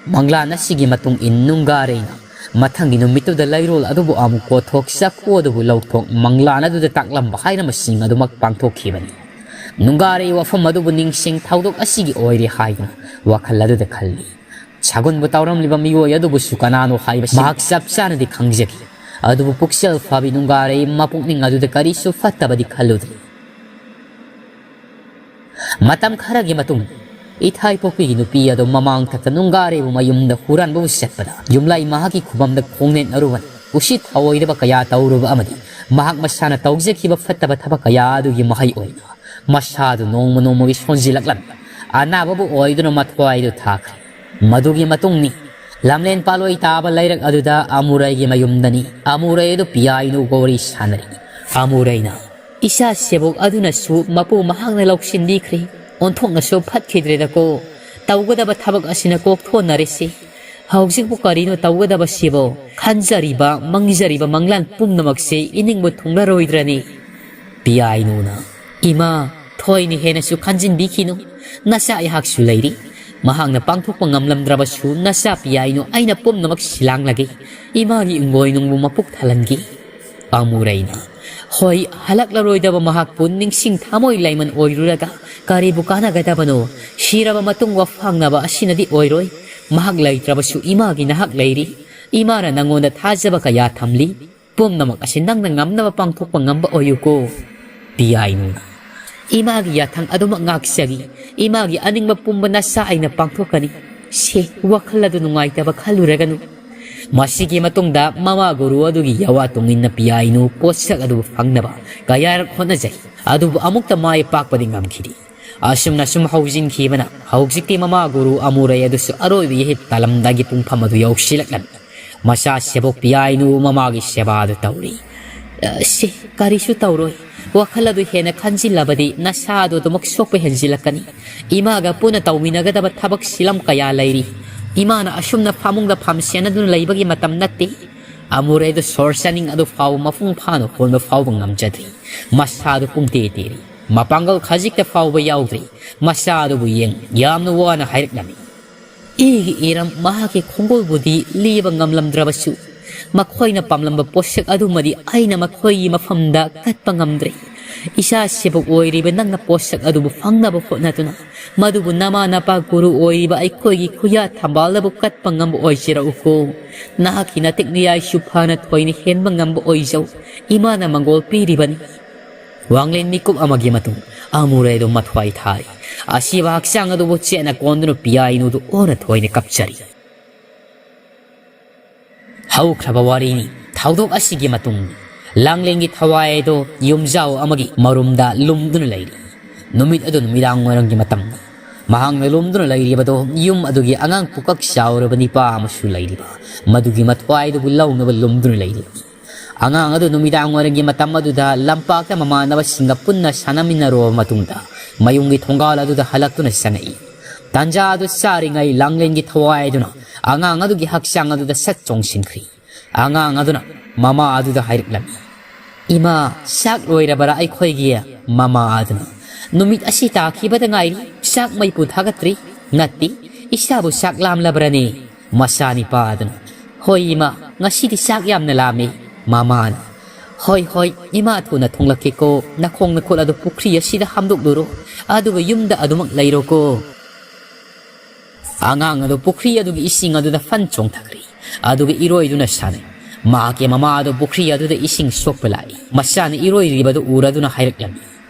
ꯃꯪꯂꯥꯟ ꯑꯁꯤꯒꯤ ꯃꯇꯨꯡ ꯏꯟ ꯅꯨꯡꯒꯥꯔꯩꯅ ꯃꯊꯪꯒꯤ ꯅꯨꯃꯤꯠꯇꯨꯗ ꯂꯩꯔꯣꯜ ꯑꯗꯨꯕꯨ ꯑꯃꯨꯛ ꯀꯣꯊꯣꯛ ꯆꯐꯨ ꯑꯗꯨꯕꯨ ꯂꯧꯊꯣꯛ ꯃꯪꯂꯥꯟ ꯑꯗꯨꯗ ꯇꯥꯛꯂꯝꯕ ꯍꯥꯏꯔꯝꯕꯁꯤꯡ ꯑꯗꯨꯃꯛ ꯄꯥꯡꯊꯣꯛꯈꯤꯕꯅꯤ꯫ ꯅꯨꯡꯒꯥꯔꯩ ꯋꯥꯐꯝ ꯑꯗꯨꯕꯨ ꯅꯤꯡꯁꯤꯡ ꯊꯧꯗꯣꯛ ꯑꯁꯤꯒꯤ ꯑꯣꯏꯔꯦ ꯍꯥꯏꯗꯨꯅ ꯋꯥꯈꯜ ꯑꯗꯨꯗ ꯈꯜꯂꯤ꯫ ꯁꯒꯨꯟꯕꯨ ꯇꯧꯔꯝꯂꯤꯕ ꯃꯤꯑꯣꯏ ꯑꯗꯨꯕꯨꯁꯨ ꯀꯅꯥꯅꯣ ꯍꯥꯏꯕꯁꯤ ꯃꯍꯥꯛ ꯆꯞ ꯆꯥꯅꯗꯤ ꯈꯪꯖꯈꯤ꯫ ꯑꯗꯨꯕꯨ ꯄꯨꯛꯆꯦꯜ ꯐꯕꯤ ꯅꯨꯡꯒꯥꯔꯩ ꯃꯄꯨꯛꯅꯤꯡ ꯑꯗꯨꯗ ꯀꯔꯤꯁꯨ ꯐꯠꯇꯕꯗꯤ ꯈꯜꯂꯨꯗꯦ꯫ ꯃꯇꯝ ꯈꯔꯒꯤ ꯃꯇꯨꯡ ꯏꯊꯥꯏ ꯄꯣꯛꯄꯤꯒꯤ ꯅꯨꯄꯤ ꯑꯗꯨ ꯃꯃꯥꯡꯊꯛꯇ ꯅꯨꯡꯒꯥꯔꯩꯕꯨ ꯃꯌꯨꯝꯗ ꯍꯨꯔꯥꯟꯕꯕꯨ ꯆꯠꯄꯗ ꯌꯨꯝꯂꯥꯏ ꯃꯍꯥꯛꯀꯤ ꯈꯨꯕꯝꯗ ꯈꯣꯡꯅꯦꯠꯅꯔꯨꯕꯅ ꯎꯁꯤꯠ ꯊꯑꯣꯏꯗꯕ ꯀꯌꯥ ꯇꯧꯔꯨꯕ ꯑꯃꯗꯤ ꯃꯍꯥꯛ ꯃꯁꯥꯅ ꯇꯧꯖꯈꯤꯕ ꯐꯠꯇꯕ ꯊꯕꯛ ꯀꯌꯥ ꯑꯗꯨꯒꯤ ꯃꯍꯩ ꯑꯣꯏꯅ ꯃꯁꯥꯗꯨ ꯅꯣꯡꯃ ꯅꯣꯡꯃꯒꯤ ꯁꯣꯟꯖꯤꯜꯂꯛꯂꯝꯃꯤ꯫ ꯑꯅꯥꯕꯕꯨ ꯑꯣꯏꯗꯨꯅ ꯃꯊ꯭ꯋꯥꯏꯗꯨ ꯊꯥꯈ꯭ꯔꯦ꯫ ꯃꯗꯨꯒꯤ ꯃꯇꯨꯡꯅꯤ ꯂꯝꯂꯦꯟ ꯄꯥꯂꯣꯏ ꯇꯥꯕ ꯂꯩꯔꯛ ꯑꯗꯨꯗ ꯑꯃꯨꯔꯩꯒꯤ ꯃꯌꯨꯝꯗꯅꯤ꯫ ꯑꯃꯨꯔꯩ ꯑꯗꯨ ꯄꯤꯌꯥꯏꯅꯨꯒ ꯋꯥꯔꯤ ꯁꯥꯟꯅꯔꯤ꯫ ꯑꯃꯨꯔꯩꯅ, "ꯏꯆꯥ ꯁꯦꯕꯣꯛ ꯑꯗꯨꯅꯁꯨ ꯃꯄꯨ ꯃꯍꯥꯛꯅ ꯂꯧꯁꯤꯟꯕꯤꯈ꯭ꯔꯦ꯫ ꯑꯣꯟꯊꯣꯛꯅꯁꯨ ꯐꯠꯈꯤꯗ꯭ꯔꯦꯗꯀꯣ꯫ ꯇꯧꯒꯗꯕ ꯊꯕꯛ ꯑꯁꯤꯅ ꯀꯣꯛꯊꯣꯟꯅꯔꯤꯁꯤ꯫ ꯍꯧꯖꯤꯛꯄꯨ ꯀꯔꯤꯅꯣ ꯇꯧꯒꯗꯕꯁꯤꯕꯣ? ꯈꯟꯖꯔꯤꯕ, ꯃꯪꯖꯔꯤꯕ ꯃꯪꯂꯥꯟ ꯄꯨꯝꯅꯃꯛꯁꯦ ꯏꯅꯤꯡꯕ ꯊꯨꯡꯂꯔꯣꯏꯗ꯭ꯔꯅꯤ?" ꯄꯤꯌꯥꯏꯅꯨꯅ, "ꯏꯃꯥ, ꯊꯣꯏꯅ ꯍꯦꯟꯅꯁꯨ ꯈꯟꯖꯤꯟꯕꯤꯈꯤꯅꯨ꯫ ꯅꯆꯥ ꯑꯩꯍꯥꯛꯁꯨ ꯂꯩꯔꯤ꯫ ꯃꯍꯥꯛꯅ ꯄꯥꯡꯊꯣꯛꯄ ꯉꯝꯂꯝꯗ꯭ꯔꯕꯁꯨ ꯅꯆꯥ ꯄꯤꯌꯥꯏꯅꯨ ꯑꯩꯅ ꯄꯨꯝꯅꯃꯛ ꯁꯤꯂꯥꯡꯂꯒꯦ꯫ ꯏꯃꯥꯒꯤ ꯏꯪꯒꯣꯏꯅꯨꯡꯕꯨ ꯃꯄꯨꯛ ꯊꯜꯍꯟꯒꯦ꯫" ꯑꯃꯨꯔꯩꯅ, "ꯍꯣꯏ, ꯍꯜꯂꯛꯂꯔꯣꯏꯗꯕ ꯃꯍꯥꯛꯄꯨ ꯅꯤꯡꯁꯤꯡ ꯊꯃꯣꯏ ꯂꯩꯃꯟ ꯑꯣꯏꯔꯨꯔꯒ ꯀꯔꯤꯕꯨ ꯀꯥꯟꯅꯒꯗꯕꯅꯣ? ꯁꯤꯔꯕ ꯃꯇꯨꯡ ꯋꯥꯐꯥꯡꯅꯕ ꯑꯁꯤꯅꯗꯤ ꯑꯣꯏꯔꯣꯏ꯫ ꯃꯍꯥꯛ ꯂꯩꯇ꯭ꯔꯕꯁꯨ ꯏꯃꯥꯒꯤ ꯅꯍꯥꯛ ꯂꯩꯔꯤ꯫ ꯏꯃꯥꯅ ꯅꯉꯣꯟꯗ ꯊꯥꯖꯕ ꯀꯌꯥ ꯊꯝꯂꯤ꯫ ꯄꯨꯝꯅꯃꯛ ꯑꯁꯤ ꯅꯪꯅ ꯉꯝꯅꯕ ꯄꯥꯡꯊꯣꯛꯄ ꯉꯝꯕ ꯑꯣꯏꯌꯨꯀꯣ꯫" ꯄꯤꯌꯥꯏꯅꯨꯅ, "ꯏꯃꯥꯒꯤ ꯌꯥꯊꯪ ꯑꯗꯨꯃꯛ ꯉꯥꯛꯆꯔꯤ꯫ ꯏꯃꯥꯒꯤ ꯑꯅꯤꯡꯕ ꯄꯨꯝꯕ ꯅꯆꯥ ꯑꯩꯅ ꯄꯥꯡꯊꯣꯛꯀꯅꯤ꯫ ꯁꯦ, ꯋꯥꯈꯜ ꯑꯗꯨ ꯅꯨꯡꯉꯥꯏꯇꯕ ꯈꯜꯂꯨꯔꯒꯅꯨ꯫" ꯃꯁꯤꯒꯤ ꯃꯇꯨꯡꯗ ꯃꯃꯥ ꯒꯨꯔꯨ ꯑꯗꯨꯒꯤ ꯌꯥꯋꯥ ꯇꯨꯡꯏꯟꯅ ꯄꯤꯌꯥꯏꯅꯨ ꯄꯣꯠꯁꯛ ꯑꯗꯨ ꯐꯪꯅꯕ ꯀꯌꯥꯔꯛ ꯍꯣꯠꯅꯖꯩ꯫ ꯑꯗꯨꯕꯨ ꯑꯃꯨꯛꯇ ꯃꯥꯏ ꯄꯥꯛꯄꯗꯤ ꯉꯝꯈꯤꯗꯦ꯫ ꯑꯁꯨꯝꯅ ꯁꯨꯝ ꯍꯧꯖꯤꯟꯈꯤꯕꯅ ꯍꯧꯖꯤꯛꯇꯤ ꯃꯃꯥ ꯒꯨꯔꯨ ꯑꯃꯨꯔꯩ ꯑꯗꯨꯁꯨ ꯑꯔꯣꯏꯕ ꯌꯩꯍꯤꯠ ꯇꯥꯂꯝꯗꯥꯏꯒꯤ ꯄꯨꯡꯐꯝ ꯑꯗꯨ ꯌꯧꯁꯤꯜꯂꯛꯂꯝꯃꯤ꯫ ꯃꯆꯥ ꯁꯦꯕꯣꯛ ꯄꯤꯌꯥꯏꯅꯨ ꯃꯃꯥꯒꯤ ꯁꯦꯕꯥ ꯑꯗꯨ ꯇꯧꯔꯤ꯫ "ꯑ, ꯁꯤ ꯀꯔꯤꯁꯨ ꯇꯧꯔꯣꯏ꯫ ꯋꯥꯈꯜ ꯑꯗꯨ ꯍꯦꯟꯅ ꯈꯟꯖꯤꯜꯂꯕꯗꯤ ꯅꯁꯥ ꯑꯗꯨ ꯑꯗꯨꯃꯛ ꯁꯣꯛꯄ ꯍꯦꯟꯖꯤꯜꯂꯛꯀꯅꯤ꯫ ꯏꯃꯥꯒ ꯄꯨꯟꯅ ꯇꯧꯃꯤꯟꯅꯒꯗꯕ ꯊꯕꯛ ꯁꯤꯂꯝ ꯀꯌꯥ ꯂꯩꯔꯤ꯫ ꯏꯃꯥꯅ ꯑꯁꯨꯝꯅ ꯐꯃꯨꯡꯗ ꯐꯝꯁꯦꯟꯅꯗꯨꯅ ꯂꯩꯕꯒꯤ ꯃꯇꯝ ꯅꯠꯇꯦ꯫ ꯑꯃꯨꯔꯩꯗꯨ ꯁꯣꯔ ꯆꯥꯅꯤꯡ ꯑꯗꯨ ꯐꯥꯎꯕ ꯃꯄꯨꯡ ꯐꯥꯅ ꯍꯣꯟꯕ ꯐꯥꯎꯕ ꯉꯝꯖꯗ꯭ꯔꯤ꯫ ꯃꯁꯥꯗꯨ ꯄꯨꯡꯇꯦ ꯇꯦꯔꯤ꯫ ꯃꯄꯥꯡꯒꯜ ꯈꯖꯤꯛꯇ ꯐꯥꯎꯕ ꯌꯥꯎꯗ꯭ꯔꯤ꯫ ꯃꯆꯥꯗꯨꯕꯨ ꯌꯦꯡ ꯌꯥꯝꯅ ꯋꯥꯅ ꯍꯥꯏꯔꯛꯂꯝꯃꯤ꯫ ꯏꯒꯤ ꯏꯔꯝ ꯃꯍꯥꯛꯀꯤ ꯈꯣꯡꯒꯨꯜꯕꯨꯗꯤ ꯂꯦꯕ ꯉꯝꯂꯝꯗ꯭ꯔꯕꯁꯨ, ꯃꯈꯣꯏꯅ ꯄꯥꯝꯂꯝꯕ ꯄꯣꯠꯁꯛ ꯑꯗꯨꯃꯗꯤ ꯑꯩꯅ ꯃꯈꯣꯏꯒꯤ ꯃꯐꯝꯗ ꯀꯠꯄ ꯉꯝꯗ꯭ꯔꯦ꯫ ꯏꯆꯥ ꯁꯦꯕꯣꯛ ꯑꯣꯏꯔꯤꯕ ꯅꯪꯅ ꯄꯣꯠꯁꯛ ꯑꯗꯨꯕꯨ ꯐꯪꯅꯕ ꯍꯣꯠꯅꯗꯨꯅ, ꯃꯗꯨꯕꯨ ꯅꯃꯥ ꯅꯄꯥ ꯒꯨꯔꯨ ꯑꯣꯏꯔꯤꯕ ꯑꯩꯈꯣꯏꯒꯤ ꯈꯨꯌꯥ ꯊꯝꯕꯥꯜꯗꯕꯨ ꯀꯠꯄ ꯉꯝꯕ ꯑꯣꯏꯖꯔꯛꯎꯀꯣ꯫ ꯅꯍꯥꯛꯀꯤ ꯅꯇꯤꯛ ꯅꯤꯌꯥꯏꯁꯨ ꯐꯅ ꯊꯣꯏꯅ ꯍꯦꯟꯕ ꯉꯝꯕ ꯑꯣꯏꯖꯧ꯫ ꯏꯃꯥꯅ ꯃꯪꯒꯣꯜ ꯄꯤꯔꯤꯕꯅꯤ꯫ ꯋꯥꯡꯂꯦꯟ ꯃꯤꯀꯨꯞ ꯑꯃꯒꯤ ꯃꯇꯨꯡ ꯑꯃꯨꯔꯩꯗꯨ ꯃꯊ꯭ꯋꯥꯏ ꯊꯥꯔꯤ꯫ ꯑꯁꯤꯕ ꯍꯛꯆꯥꯡ ꯑꯗꯨꯕꯨ ꯆꯦꯠꯅ ꯀꯣꯟꯗꯨꯅ ꯄꯤꯌꯥꯏꯅꯨꯗꯨ ꯑꯣꯟꯅ ꯊꯣꯏꯅ ꯀꯞꯆꯔꯤ꯫ ꯍꯧꯈ꯭ꯔꯕ ꯋꯥꯔꯤꯅꯤ꯫ ꯊꯧꯗꯣꯛ ꯑꯁꯤꯒꯤ ꯃꯇꯨꯡ ꯂꯥꯡꯂꯦꯟꯒꯤ ꯊꯋꯥꯏ ꯑꯗꯨ ꯌꯨꯝꯖꯥꯎ ꯑꯃꯒꯤ ꯃꯔꯨꯝꯗ ꯂꯨꯝꯗꯨꯅ ꯂꯩꯔꯤ꯫ ꯅꯨꯃꯤꯠ ꯑꯗꯨ ꯅꯨꯃꯤꯗꯥꯡ ꯋꯥꯏꯔꯝꯒꯤ ꯃꯇꯝꯅꯤ꯫ ꯃꯍꯥꯛꯅ ꯂꯨꯝꯗꯨꯅ ꯂꯩꯔꯤꯕꯗꯨ ꯌꯨꯝ ꯑꯗꯨꯒꯤ ꯑꯉꯥꯡ ꯄꯨꯀꯛ ꯆꯥꯎꯔꯕ ꯅꯤꯄꯥ ꯑꯃꯁꯨ ꯂꯩꯔꯤꯕ, ꯃꯗꯨꯒꯤ ꯃꯊ꯭ꯋꯥꯏꯗꯨꯕꯨ ꯂꯧꯅꯕ ꯂꯨꯝꯗꯨꯅ ꯂꯩꯔꯤ꯫ ꯑꯉꯥꯡ ꯑꯗꯨ ꯅꯨꯃꯤꯗꯥꯡ ꯋꯥꯏꯔꯝꯒꯤ ꯃꯇꯝ ꯑꯗꯨꯗ ꯂꯝꯄꯥꯛꯇ ꯃꯃꯥꯟꯅꯕꯁꯤꯡꯒ ꯄꯨꯟꯅ ꯁꯥꯟꯅꯃꯤꯟꯅꯔꯨꯔꯕ ꯃꯇꯨꯡꯗ, ꯃꯌꯨꯝꯒꯤ ꯊꯣꯡꯒꯥꯜ ꯑꯗꯨꯗ ꯍꯜꯂꯛꯇꯨꯅ ꯆꯪꯉꯛꯏ꯫ ꯇꯥꯟꯖꯥ ꯑꯗꯨ ꯆꯥꯔꯤꯉꯩ ꯂꯥꯡꯂꯦꯟꯒꯤ ꯊꯋꯥꯏ ꯑꯗꯨꯅ ꯑꯉꯥꯡ ꯑꯗꯨꯒꯤ ꯍꯛꯆꯥꯡ ꯑꯗꯨꯗ ꯁꯠ ꯆꯣꯡꯁꯤꯟꯈ꯭ꯔꯤ꯫ ꯑꯉꯥꯡ ꯑꯗꯨꯅ ꯃꯃꯥ ꯑꯗꯨꯗ ꯍꯥꯏꯔꯛꯂꯝꯃꯤ, "ꯏꯃꯥ, ꯆꯥꯛ ꯂꯣꯏꯔꯕꯔꯥ ꯑꯩꯈꯣꯏꯒꯤ?" ꯃꯃꯥ ꯑꯗꯨꯅ, "ꯅꯨꯃꯤꯠ ꯑꯁꯤ ꯇꯥꯈꯤꯕꯗ ꯉꯥꯏꯔꯤ, ꯆꯥꯛ ꯃꯩꯄꯨ ꯊꯥꯒꯠꯇ꯭ꯔꯤ꯫ ꯅꯠꯇꯦ, ꯏꯆꯥꯕꯨ ꯆꯥꯛ ꯂꯥꯝꯂꯕ꯭ꯔꯅꯦ?" ꯃꯆꯥꯅꯤꯄꯥ ꯑꯗꯨꯅ, "ꯍꯣꯏ ꯏꯃꯥ, ꯉꯁꯤꯗꯤ ꯆꯥꯛ ꯌꯥꯝꯅ ꯂꯥꯝꯃꯤ꯫" ꯃꯃꯥꯅ, "ꯍꯣꯏ, ꯍꯣꯏ, ꯏꯃꯥ ꯊꯨꯅ ꯊꯣꯡꯂꯛꯀꯦꯀꯣ, ꯅꯈꯣꯡ ꯅꯈꯨꯠ ꯑꯗꯨ ꯄꯨꯈ꯭ꯔꯤ ꯑꯁꯤꯗ ꯍꯥꯝꯗꯣꯛꯂꯨꯔꯣ, ꯑꯗꯨꯒ ꯌꯨꯝꯗ ꯑꯗꯨꯃꯛ ꯂꯩꯔꯣꯀꯣ꯫" ꯑꯉꯥꯡ ꯑꯗꯨ ꯄꯨꯈ꯭ꯔꯤ ꯑꯗꯨꯒꯤ ꯏꯁꯤꯡ ꯑꯗꯨꯗ ꯐꯟ ꯆꯣꯡꯊꯈ꯭ꯔꯤ꯫ ꯑꯗꯨꯒ ꯏꯔꯣꯏꯗꯨꯅ ꯁꯥꯟꯅꯩ꯫ ꯃꯍꯥꯛꯀꯤ ꯃꯃꯥ ꯑꯗꯨ ꯄꯨꯈ꯭ꯔꯤ ꯑꯗꯨꯗ ꯏꯁꯤꯡ ꯁꯣꯛꯄ ꯂꯥꯛꯏ꯫ ꯃꯆꯥꯅ ꯏꯔꯣꯏꯔꯤꯕꯗꯨ ꯎꯔꯗꯨꯅ ꯍꯥꯏꯔꯛꯂꯝꯃꯤ,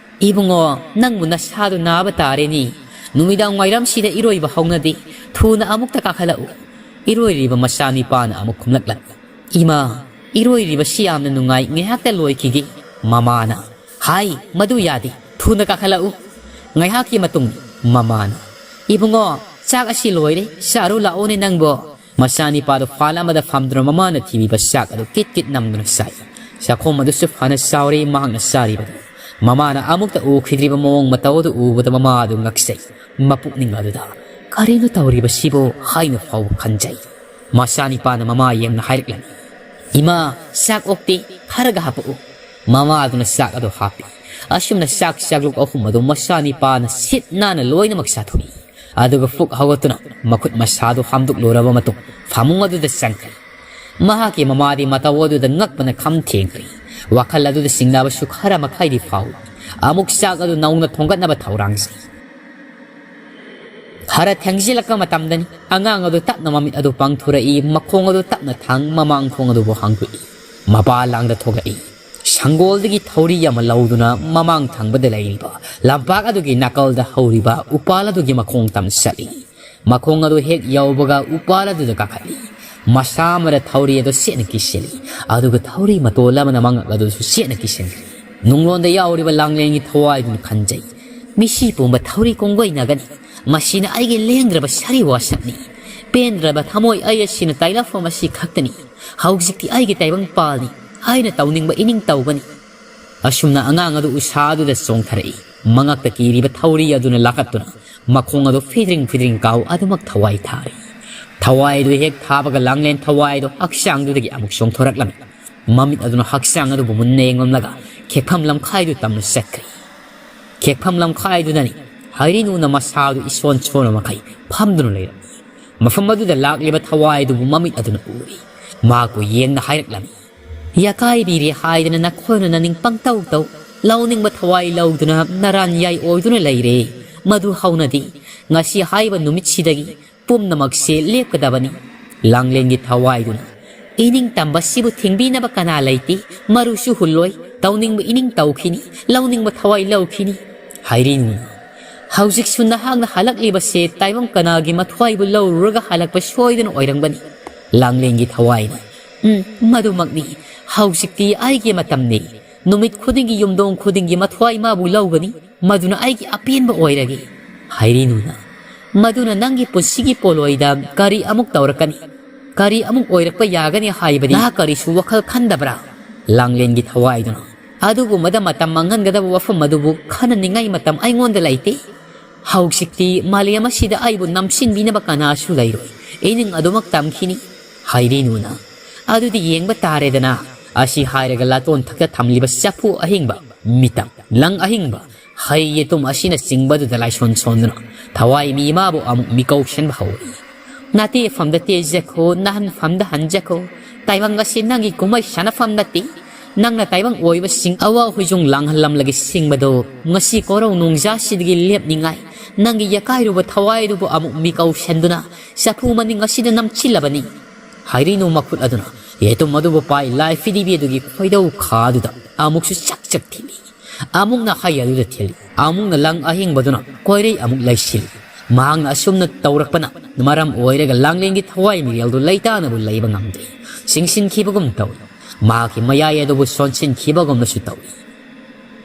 "ꯏꯕꯨꯡꯉꯣ, ꯅꯪꯕꯨ ꯅꯁꯥꯗꯨ ꯅꯥꯕ ꯇꯥꯔꯦꯅꯦ꯫ ꯅꯨꯃꯤꯗꯥꯡ ꯋꯥꯏꯔꯝꯁꯤꯗ ꯏꯔꯣꯏꯕ ꯍꯧꯅꯗꯦ꯫ ꯊꯨꯅ ꯑꯃꯨꯛꯇ ꯀꯥꯈꯠꯂꯛꯎ꯫" ꯏꯔꯣꯏꯔꯤꯕ ꯃꯆꯥꯅꯤꯄꯥꯅ ꯑꯃꯨꯛ ꯈꯨꯝꯂꯛꯂꯝꯃꯤ, "ꯏꯃꯥ, ꯏꯔꯣꯏꯔꯤꯕꯁꯤ ꯌꯥꯝꯅ ꯅꯨꯡꯉꯥꯏ, ꯉꯥꯏꯍꯥꯛꯇ ꯂꯣꯏꯈꯤꯒꯦ꯫" ꯃꯃꯥꯅ, "ꯍꯥꯏ, ꯃꯗꯨ ꯌꯥꯗꯦ, ꯊꯨꯅ ꯀꯥꯈꯠꯂꯛꯎ꯫" ꯉꯥꯏꯍꯥꯛꯀꯤ ꯃꯇꯨꯡ ꯃꯃꯥꯅ, "ꯏꯕꯨꯡꯉꯣ, ꯆꯥꯛ ꯑꯁꯤ ꯂꯣꯏꯔꯦ, ꯆꯥꯔꯨ ꯂꯥꯛꯑꯣꯅꯦ ꯅꯪꯕꯣ꯫" ꯃꯆꯥꯅꯤꯄꯥꯗꯨ ꯐꯥꯟ ꯑꯃꯗ ꯐꯝꯗꯨꯅ ꯃꯃꯥꯅ ꯊꯤꯕꯤꯕ ꯆꯥꯛ ꯑꯗꯨ ꯀꯤꯠ ꯀꯤꯠ ꯅꯝꯗꯨꯅ ꯆꯥꯏ꯫ ꯆꯥꯛꯈꯣꯝ ꯑꯗꯨꯁꯨ ꯐꯅ ꯆꯥꯎꯔꯦ ꯃꯍꯥꯛꯅ ꯆꯥꯔꯤꯕꯗꯨ꯫ ꯃꯃꯥꯅ ꯑꯃꯨꯛꯇ ꯎꯈꯤꯗ꯭ꯔꯤꯕ ꯃꯑꯣꯡ ꯃꯇꯧ ꯑꯗꯨ ꯎꯕꯗ ꯃꯃꯥ ꯑꯗꯨ ꯉꯛꯆꯩ꯫ ꯃꯄꯨꯛꯅꯤꯡ ꯑꯗꯨꯗ, "ꯀꯔꯤꯅꯣ ꯇꯧꯔꯤꯕꯁꯤꯕꯣ?" ꯍꯥꯏꯅ ꯐꯥꯎꯕ ꯈꯟꯖꯩ꯫ ꯃꯆꯥꯅꯤꯄꯥꯅ ꯃꯃꯥ ꯌꯦꯡꯅ ꯍꯥꯏꯔꯛꯂꯝꯃꯤ, "ꯏꯃꯥ, ꯆꯥꯛ ꯑꯣꯛꯇꯦ, ꯈꯔꯒ ꯍꯥꯞꯄꯛꯎ"꯫ ꯃꯃꯥ ꯑꯗꯨꯅ ꯆꯥꯛ ꯑꯗꯨ ꯍꯥꯞꯄꯤ꯫ ꯑꯁꯨꯝꯅ ꯆꯥꯛ ꯆꯥꯛꯂꯨꯛ ꯑꯍꯨꯝ ꯑꯗꯨ ꯃꯆꯥꯅꯤꯄꯥꯅ ꯁꯤꯠ ꯅꯥꯟꯅ ꯂꯣꯏꯅꯃꯛ ꯆꯥꯊꯣꯛꯏ꯫ ꯑꯗꯨꯒ ꯐꯨꯛ ꯍꯧꯒꯠꯇꯨꯅ ꯃꯈꯨꯠ ꯃꯁꯥꯗꯨ ꯍꯥꯝꯗꯣꯛꯂꯨꯔꯕ ꯃꯇꯨꯡ ꯐꯃꯨꯡ ꯑꯗꯨꯗ ꯆꯪꯈ꯭ꯔꯦ꯫ ꯃꯍꯥꯛꯀꯤ ꯃꯃꯥꯗꯤ ꯃꯇꯧ ꯑꯗꯨꯗ ꯉꯛꯄꯅ ꯈꯝ ꯊꯦꯡꯈ꯭ꯔꯦ꯫ ꯋꯥꯈꯜ ꯑꯗꯨꯗ ꯆꯤꯡꯅꯕꯁꯨ ꯈꯔ ꯃꯈꯩꯗꯤ ꯐꯥꯎꯏ꯫ ꯑꯃꯨꯛ ꯆꯥꯛ ꯑꯗꯨ ꯅꯧꯅ ꯊꯣꯡꯒꯠꯅꯕ ꯊꯧꯔꯥꯡꯖꯩ꯫ ꯈꯔ ꯊꯦꯡꯖꯤꯜꯂꯛꯄ ꯃꯇꯝꯗꯅꯤ꯫ ꯑꯉꯥꯡ ꯑꯗꯨ ꯇꯞꯅ ꯃꯃꯤꯠ ꯑꯗꯨ ꯄꯥꯡꯊꯣꯔꯛꯏ, ꯃꯈꯣꯡ ꯑꯗꯨ ꯇꯞꯅ ꯊꯥꯡ ꯃꯃꯥꯡ ꯊꯣꯡ ꯑꯗꯨꯕꯨ ꯍꯥꯡꯗꯣꯛꯏ꯫ ꯃꯄꯥ ꯂꯥꯡꯗ ꯊꯣꯛꯂꯛꯏ꯫ ꯁꯪꯒꯣꯜꯗꯒꯤ ꯊꯧꯔꯤ ꯑꯃ ꯂꯧꯗꯨꯅ ꯃꯃꯥꯡ ꯊꯪꯕꯗ ꯂꯩꯔꯤꯕ ꯂꯝꯄꯥꯛ ꯑꯗꯨꯒꯤ ꯅꯥꯀꯜꯗ ꯍꯧꯔꯤꯕ ꯎꯄꯥꯜ ꯑꯗꯨꯒꯤ ꯃꯈꯣꯡ ꯇꯝ ꯆꯠꯂꯤ꯫ ꯃꯈꯣꯡ ꯑꯗꯨ ꯍꯦꯛ ꯌꯧꯕꯒ ꯎꯄꯥꯜ ꯑꯗꯨꯗ ꯀꯥꯈꯠꯂꯤ꯫ ꯃꯁꯥ ꯑꯃꯗ ꯊꯧꯔꯤ ꯑꯗꯨ ꯆꯦꯠꯅ ꯀꯤꯁꯤꯜꯂꯤ, ꯑꯗꯨꯒ ꯊꯧꯔꯤ ꯃꯇꯣꯜ ꯑꯃꯅ ꯃꯉꯛ ꯑꯗꯨꯁꯨ ꯆꯦꯠꯅ ꯀꯤꯁꯤꯟꯈ꯭ꯔꯦ꯫ ꯅꯨꯡꯂꯣꯟꯗ ꯌꯥꯎꯔꯤꯕ ꯂꯥꯡꯂꯦꯟꯒꯤ ꯊꯋꯥꯏꯗꯨꯅ ꯈꯟꯖꯩ, "ꯃꯤꯁꯤ ꯄꯨꯝꯕ ꯊꯧꯔꯤ ꯀꯣꯡꯒꯣꯏꯅꯒꯅꯤ꯫ ꯃꯁꯤꯅ ꯑꯩꯒꯤ ꯂꯦꯡꯗ꯭ꯔꯕ ꯁꯔꯤ ꯋꯥꯁꯛꯅꯤ꯫ ꯄꯦꯟꯗ꯭ꯔꯕ ꯊꯃꯣꯏ ꯑꯩ ꯑꯁꯤꯅ ꯇꯥꯏꯂꯛꯐꯝ ꯑꯁꯤ ꯈꯛꯇꯅꯤ꯫ ꯍꯧꯖꯤꯛꯇꯤ ꯑꯩꯒꯤ ꯇꯥꯏꯕꯪ ꯄꯥꯜꯅꯤ꯫ ꯑꯩꯅ ꯇꯧꯅꯤꯡꯕ ꯏꯅꯤꯡ ꯇꯧꯒꯅꯤ"꯫ ꯑꯁꯨꯝꯅ ꯑꯉꯥꯡ ꯑꯗꯨ ꯎꯁꯥ ꯑꯗꯨꯗ ꯆꯣꯡꯊꯔꯛꯏ꯫ ꯃꯉꯛꯇ ꯀꯤꯔꯤꯕ ꯊꯧꯔꯤ ꯑꯗꯨꯅ ꯂꯥꯈꯠꯇꯨꯅ ꯃꯈꯣꯡ ꯑꯗꯨ ꯐꯤꯗ꯭ꯔꯤꯡ ꯐꯤꯗ꯭ꯔꯤꯡ ꯀꯥꯎ ꯑꯗꯨꯃꯛ ꯊꯋꯥꯏ ꯊꯥꯔꯤ꯫ ꯊꯋꯥꯏ ꯑꯗꯨ ꯍꯦꯛ ꯊꯥꯕꯒ ꯂꯥꯡꯂꯦꯟ ꯊꯋꯥꯏ ꯑꯗꯨ ꯍꯛꯆꯥꯡꯗꯨꯗꯒꯤ ꯑꯃꯨꯛ ꯆꯣꯡꯊꯣꯔꯛꯂꯝꯃꯤ꯫ ꯃꯃꯤꯠ ꯑꯗꯨꯅ ꯍꯛꯆꯥꯡ ꯑꯗꯨꯕꯨ ꯃꯨꯟꯅ ꯌꯦꯡꯂꯝꯂꯒ ꯈꯦꯛꯐꯝ ꯂꯝꯈꯥꯏꯗꯨ ꯇꯝꯅ ꯆꯠꯈ꯭ꯔꯦ꯫ ꯈꯦꯛꯐꯝ ꯂꯝꯈꯥꯏꯗꯨꯗꯅꯤ ꯍꯩꯔꯤꯅꯨꯅ ꯃꯁꯥ ꯑꯗꯨ ꯏꯁꯣꯟ ꯁꯣꯟꯕ ꯃꯈꯩ ꯐꯝꯗꯨꯅ ꯂꯩꯔꯝꯃꯤ꯫ ꯃꯐꯝ ꯑꯗꯨꯗ ꯂꯥꯛꯂꯤꯕ ꯊꯋꯥꯏ ꯑꯗꯨꯕꯨ ꯃꯃꯤꯠ ꯑꯗꯨꯅ ꯎꯔꯤ꯫ ꯃꯍꯥꯛꯄꯨ ꯌꯦꯡꯅ ꯍꯥꯏꯔꯛꯂꯝꯃꯤ, "ꯌꯥꯀꯥꯏꯕꯤꯔꯦ ꯍꯥꯏꯗꯅ ꯅꯈꯣꯏꯅ ꯅꯅꯤꯡ ꯄꯪꯇꯧ ꯇꯧ꯫ ꯂꯧꯅꯤꯡꯕ ꯊꯋꯥꯏ ꯂꯧꯗꯨꯅ ꯅꯔꯥꯟ ꯌꯥꯏ ꯑꯣꯏꯗꯨꯅ ꯂꯩꯔꯦ꯫ ꯃꯗꯨ ꯍꯧꯅꯗꯤ ꯉꯁꯤ ꯍꯥꯏꯕ ꯅꯨꯃꯤꯠꯁꯤꯗꯒꯤ ꯄꯨꯝꯅꯃꯛꯁꯦ ꯂꯦꯞꯀꯗꯕꯅꯤ"꯫ ꯂꯥꯡꯂꯦꯟꯒꯤ ꯊꯋꯥꯏꯗꯨꯅ, "ꯏꯅꯤꯡ ꯇꯝꯕꯁꯤꯕꯨ ꯊꯤꯡꯕꯤꯅꯕ ꯀꯅꯥ ꯂꯩꯇꯦ꯫ ꯃꯔꯨꯁꯨ ꯍꯨꯜꯂꯣꯏ꯫ ꯇꯧꯅꯤꯡꯕ ꯏꯅꯤꯡ ꯇꯧꯈꯤꯅꯤ꯫ ꯂꯧꯅꯤꯡꯕ ꯊꯋꯥꯏ ꯂꯧꯈꯤꯅꯤ"꯫ ꯍꯥꯏꯔꯤꯅꯨꯅ, "ꯍꯧꯖꯤꯛꯁꯨ ꯅꯍꯥꯛꯅ ꯍꯜꯂꯛꯂꯤꯕꯁꯦ ꯇꯥꯏꯕꯪ ꯀꯅꯥꯒꯤ ꯃꯊ꯭ꯋꯥꯏꯕꯨ ꯂꯧꯔꯨꯔꯒ ꯍꯜꯂꯛꯄ ꯁꯣꯏꯗꯅ ꯑꯣꯏꯔꯝꯒꯅꯤ"꯫ ꯂꯥꯡꯂꯦꯟꯒꯤ ꯊꯋꯥꯏꯅ, "ꯎꯝ, ꯃꯗꯨꯃꯛꯅꯤ꯫ ꯍꯧꯖꯤꯛꯇꯤ ꯑꯩꯒꯤ ꯃꯇꯝꯅꯤ꯫ ꯅꯨꯃꯤꯠ ꯈꯨꯗꯤꯡꯒꯤ ꯌꯨꯝꯗꯣꯡ ꯈꯨꯗꯤꯡꯒꯤ ꯃꯊ꯭ꯋꯥꯏ ꯃꯥꯕꯨ ꯂꯧꯒꯅꯤ꯫ ꯃꯗꯨꯅ ꯑꯩꯒꯤ ꯑꯄꯦꯟꯕ ꯑꯣꯏꯔꯒꯦ"꯫ ꯍꯥꯏꯔꯤꯅꯨꯅ, "ꯃꯗꯨꯅ ꯅꯪꯒꯤ ꯄꯨꯟꯁꯤꯒꯤ ꯄꯣꯂꯣꯏꯗ ꯀꯔꯤ ꯑꯃꯨꯛ ꯇꯧꯔꯛꯀꯅꯤ? ꯀꯔꯤ ꯑꯃꯨꯛ ꯑꯣꯏꯔꯛꯄ ꯌꯥꯒꯅꯤ ꯍꯥꯏꯕꯗꯤ ꯅꯍꯥꯛ ꯀꯔꯤꯁꯨ ꯋꯥꯈꯜ ꯈꯟꯗꯕ꯭ꯔꯥ?" ꯂꯥꯡꯂꯦꯟꯒꯤ ꯊꯋꯥꯏꯗꯨꯅ, "ꯑꯗꯨꯒꯨꯝꯕꯗ ꯃꯇꯝ ꯃꯥꯡꯍꯟꯒꯗꯕ ꯋꯥꯐꯝ ꯑꯗꯨꯕꯨ ꯈꯟꯅꯅꯤꯡꯉꯥꯏ ꯃꯇꯝ ꯑꯩꯉꯣꯟꯗ ꯂꯩꯇꯦ"꯫ "ꯍꯧꯖꯤꯛꯇꯤ ꯃꯥꯂꯦꯝ ꯑꯁꯤꯗ ꯑꯩꯕꯨ ꯅꯝꯁꯤꯟꯕꯤꯅꯕ ꯀꯅꯥꯁꯨ ꯂꯩꯔꯣꯏ꯫ ꯏꯅꯤꯡ ꯑꯗꯨꯃꯛ ꯇꯝꯈꯤꯅꯤ ꯍꯩꯔꯤꯅꯨꯅ꯫ ꯑꯗꯨꯗꯤ ꯌꯦꯡꯕ ꯇꯥꯔꯦꯗꯅ"꯫ ꯑꯁꯤ ꯍꯥꯏꯔꯒ ꯂꯥꯇꯣꯟ ꯊꯛꯇ ꯊꯝꯂꯤꯕ ꯆꯐꯨ ꯑꯍꯤꯡꯕ, ꯃꯤꯇꯝ, ꯂꯪ ꯑꯍꯤꯡꯕ, ꯍꯩ ꯌꯦꯇꯨꯝ ꯑꯁꯤꯅꯆꯤꯡꯕꯗꯨꯗ ꯂꯥꯏꯁꯣꯟ ꯁꯣꯟꯗꯨꯅ ꯊꯋꯥꯏ ꯃꯤ ꯑꯃꯕꯨ ꯑꯃꯨꯛ ꯃꯤꯀꯧꯁꯟꯕ ꯍꯧꯔꯛꯏ꯫ "ꯅꯥꯇꯦꯐꯝꯗ ꯇꯦꯖꯈꯣ, ꯅꯥꯍꯟꯐꯝꯗ ꯍꯟꯖꯈꯣ꯫ ꯇꯥꯏꯕꯪ ꯑꯁꯤ ꯅꯪꯒꯤ ꯀꯨꯝꯍꯩ ꯁꯥꯟꯅꯐꯝ ꯅꯠꯇꯦ꯫ ꯅꯪꯅ ꯇꯥꯏꯕꯪ ꯑꯣꯏꯕꯁꯤꯡ ꯑꯋꯥ ꯍꯨꯏꯖꯣꯡ ꯂꯥꯡꯍꯜꯂꯝꯂꯒ ꯁꯤꯡꯕꯗꯣ ꯉꯁꯤ ꯀꯣꯔꯧ ꯅꯣꯡꯖꯥꯁꯤꯗꯒꯤ ꯂꯦꯞꯅꯤꯡꯉꯥꯏ ꯅꯪꯒꯤ ꯌꯀꯥꯏꯔꯨꯕ ꯊꯋꯥꯏ ꯑꯗꯨꯕꯨ ꯑꯃꯨꯛ ꯃꯤꯀꯧꯁꯟꯗꯨꯅ ꯆꯐꯨ ꯃꯅꯤꯡ ꯑꯁꯤꯗ ꯅꯝꯁꯤꯜꯂꯕꯅꯤ"꯫ ꯍꯥꯏꯔꯤꯅꯨ ꯃꯈꯨꯠ ꯑꯗꯨꯅ ꯌꯦꯇꯨꯝ ꯑꯗꯨꯕꯨ ꯄꯥꯏ ꯂꯥꯏ ꯐꯤꯗꯤꯕꯤ ꯑꯗꯨꯒꯤ ꯈꯣꯏꯗꯧ ꯈꯥꯗꯨꯗ ꯑꯃꯨꯛꯁꯨ ꯆꯛ ꯆꯛ ꯊꯤꯜꯂꯤ꯫ ꯑꯃꯨꯛꯅ ꯍꯩ ꯑꯗꯨꯗ ꯊꯤꯜꯂꯤ, ꯑꯃꯨꯛꯅ ꯂꯪ ꯑꯍꯤꯡꯕꯗꯨꯅ ꯀꯣꯏꯔꯩ ꯑꯃꯨꯛ ꯂꯩꯁꯤꯜꯂꯤ꯫ ꯃꯍꯥꯛꯅ ꯑꯁꯨꯝꯅ ꯇꯧꯔꯛꯄꯅ ꯃꯔꯝ ꯑꯣꯏꯔꯒ ꯂꯥꯡꯂꯦꯟꯒꯤ ꯊꯋꯥꯏ ꯃꯤꯔꯦꯜꯗꯨ ꯂꯩꯇꯥꯅꯕꯨ ꯂꯩꯕ ꯉꯝꯗꯦ꯫ ꯆꯤꯡꯁꯤꯟꯈꯤꯕꯒꯨꯝ ꯇꯧꯏ꯫ ꯃꯍꯥꯛꯀꯤ ꯃꯌꯥꯏ ꯑꯗꯨꯕꯨ ꯁꯣꯟꯁꯤꯟꯈꯤꯕꯒꯨꯝꯅꯁꯨ ꯇꯧꯏ꯫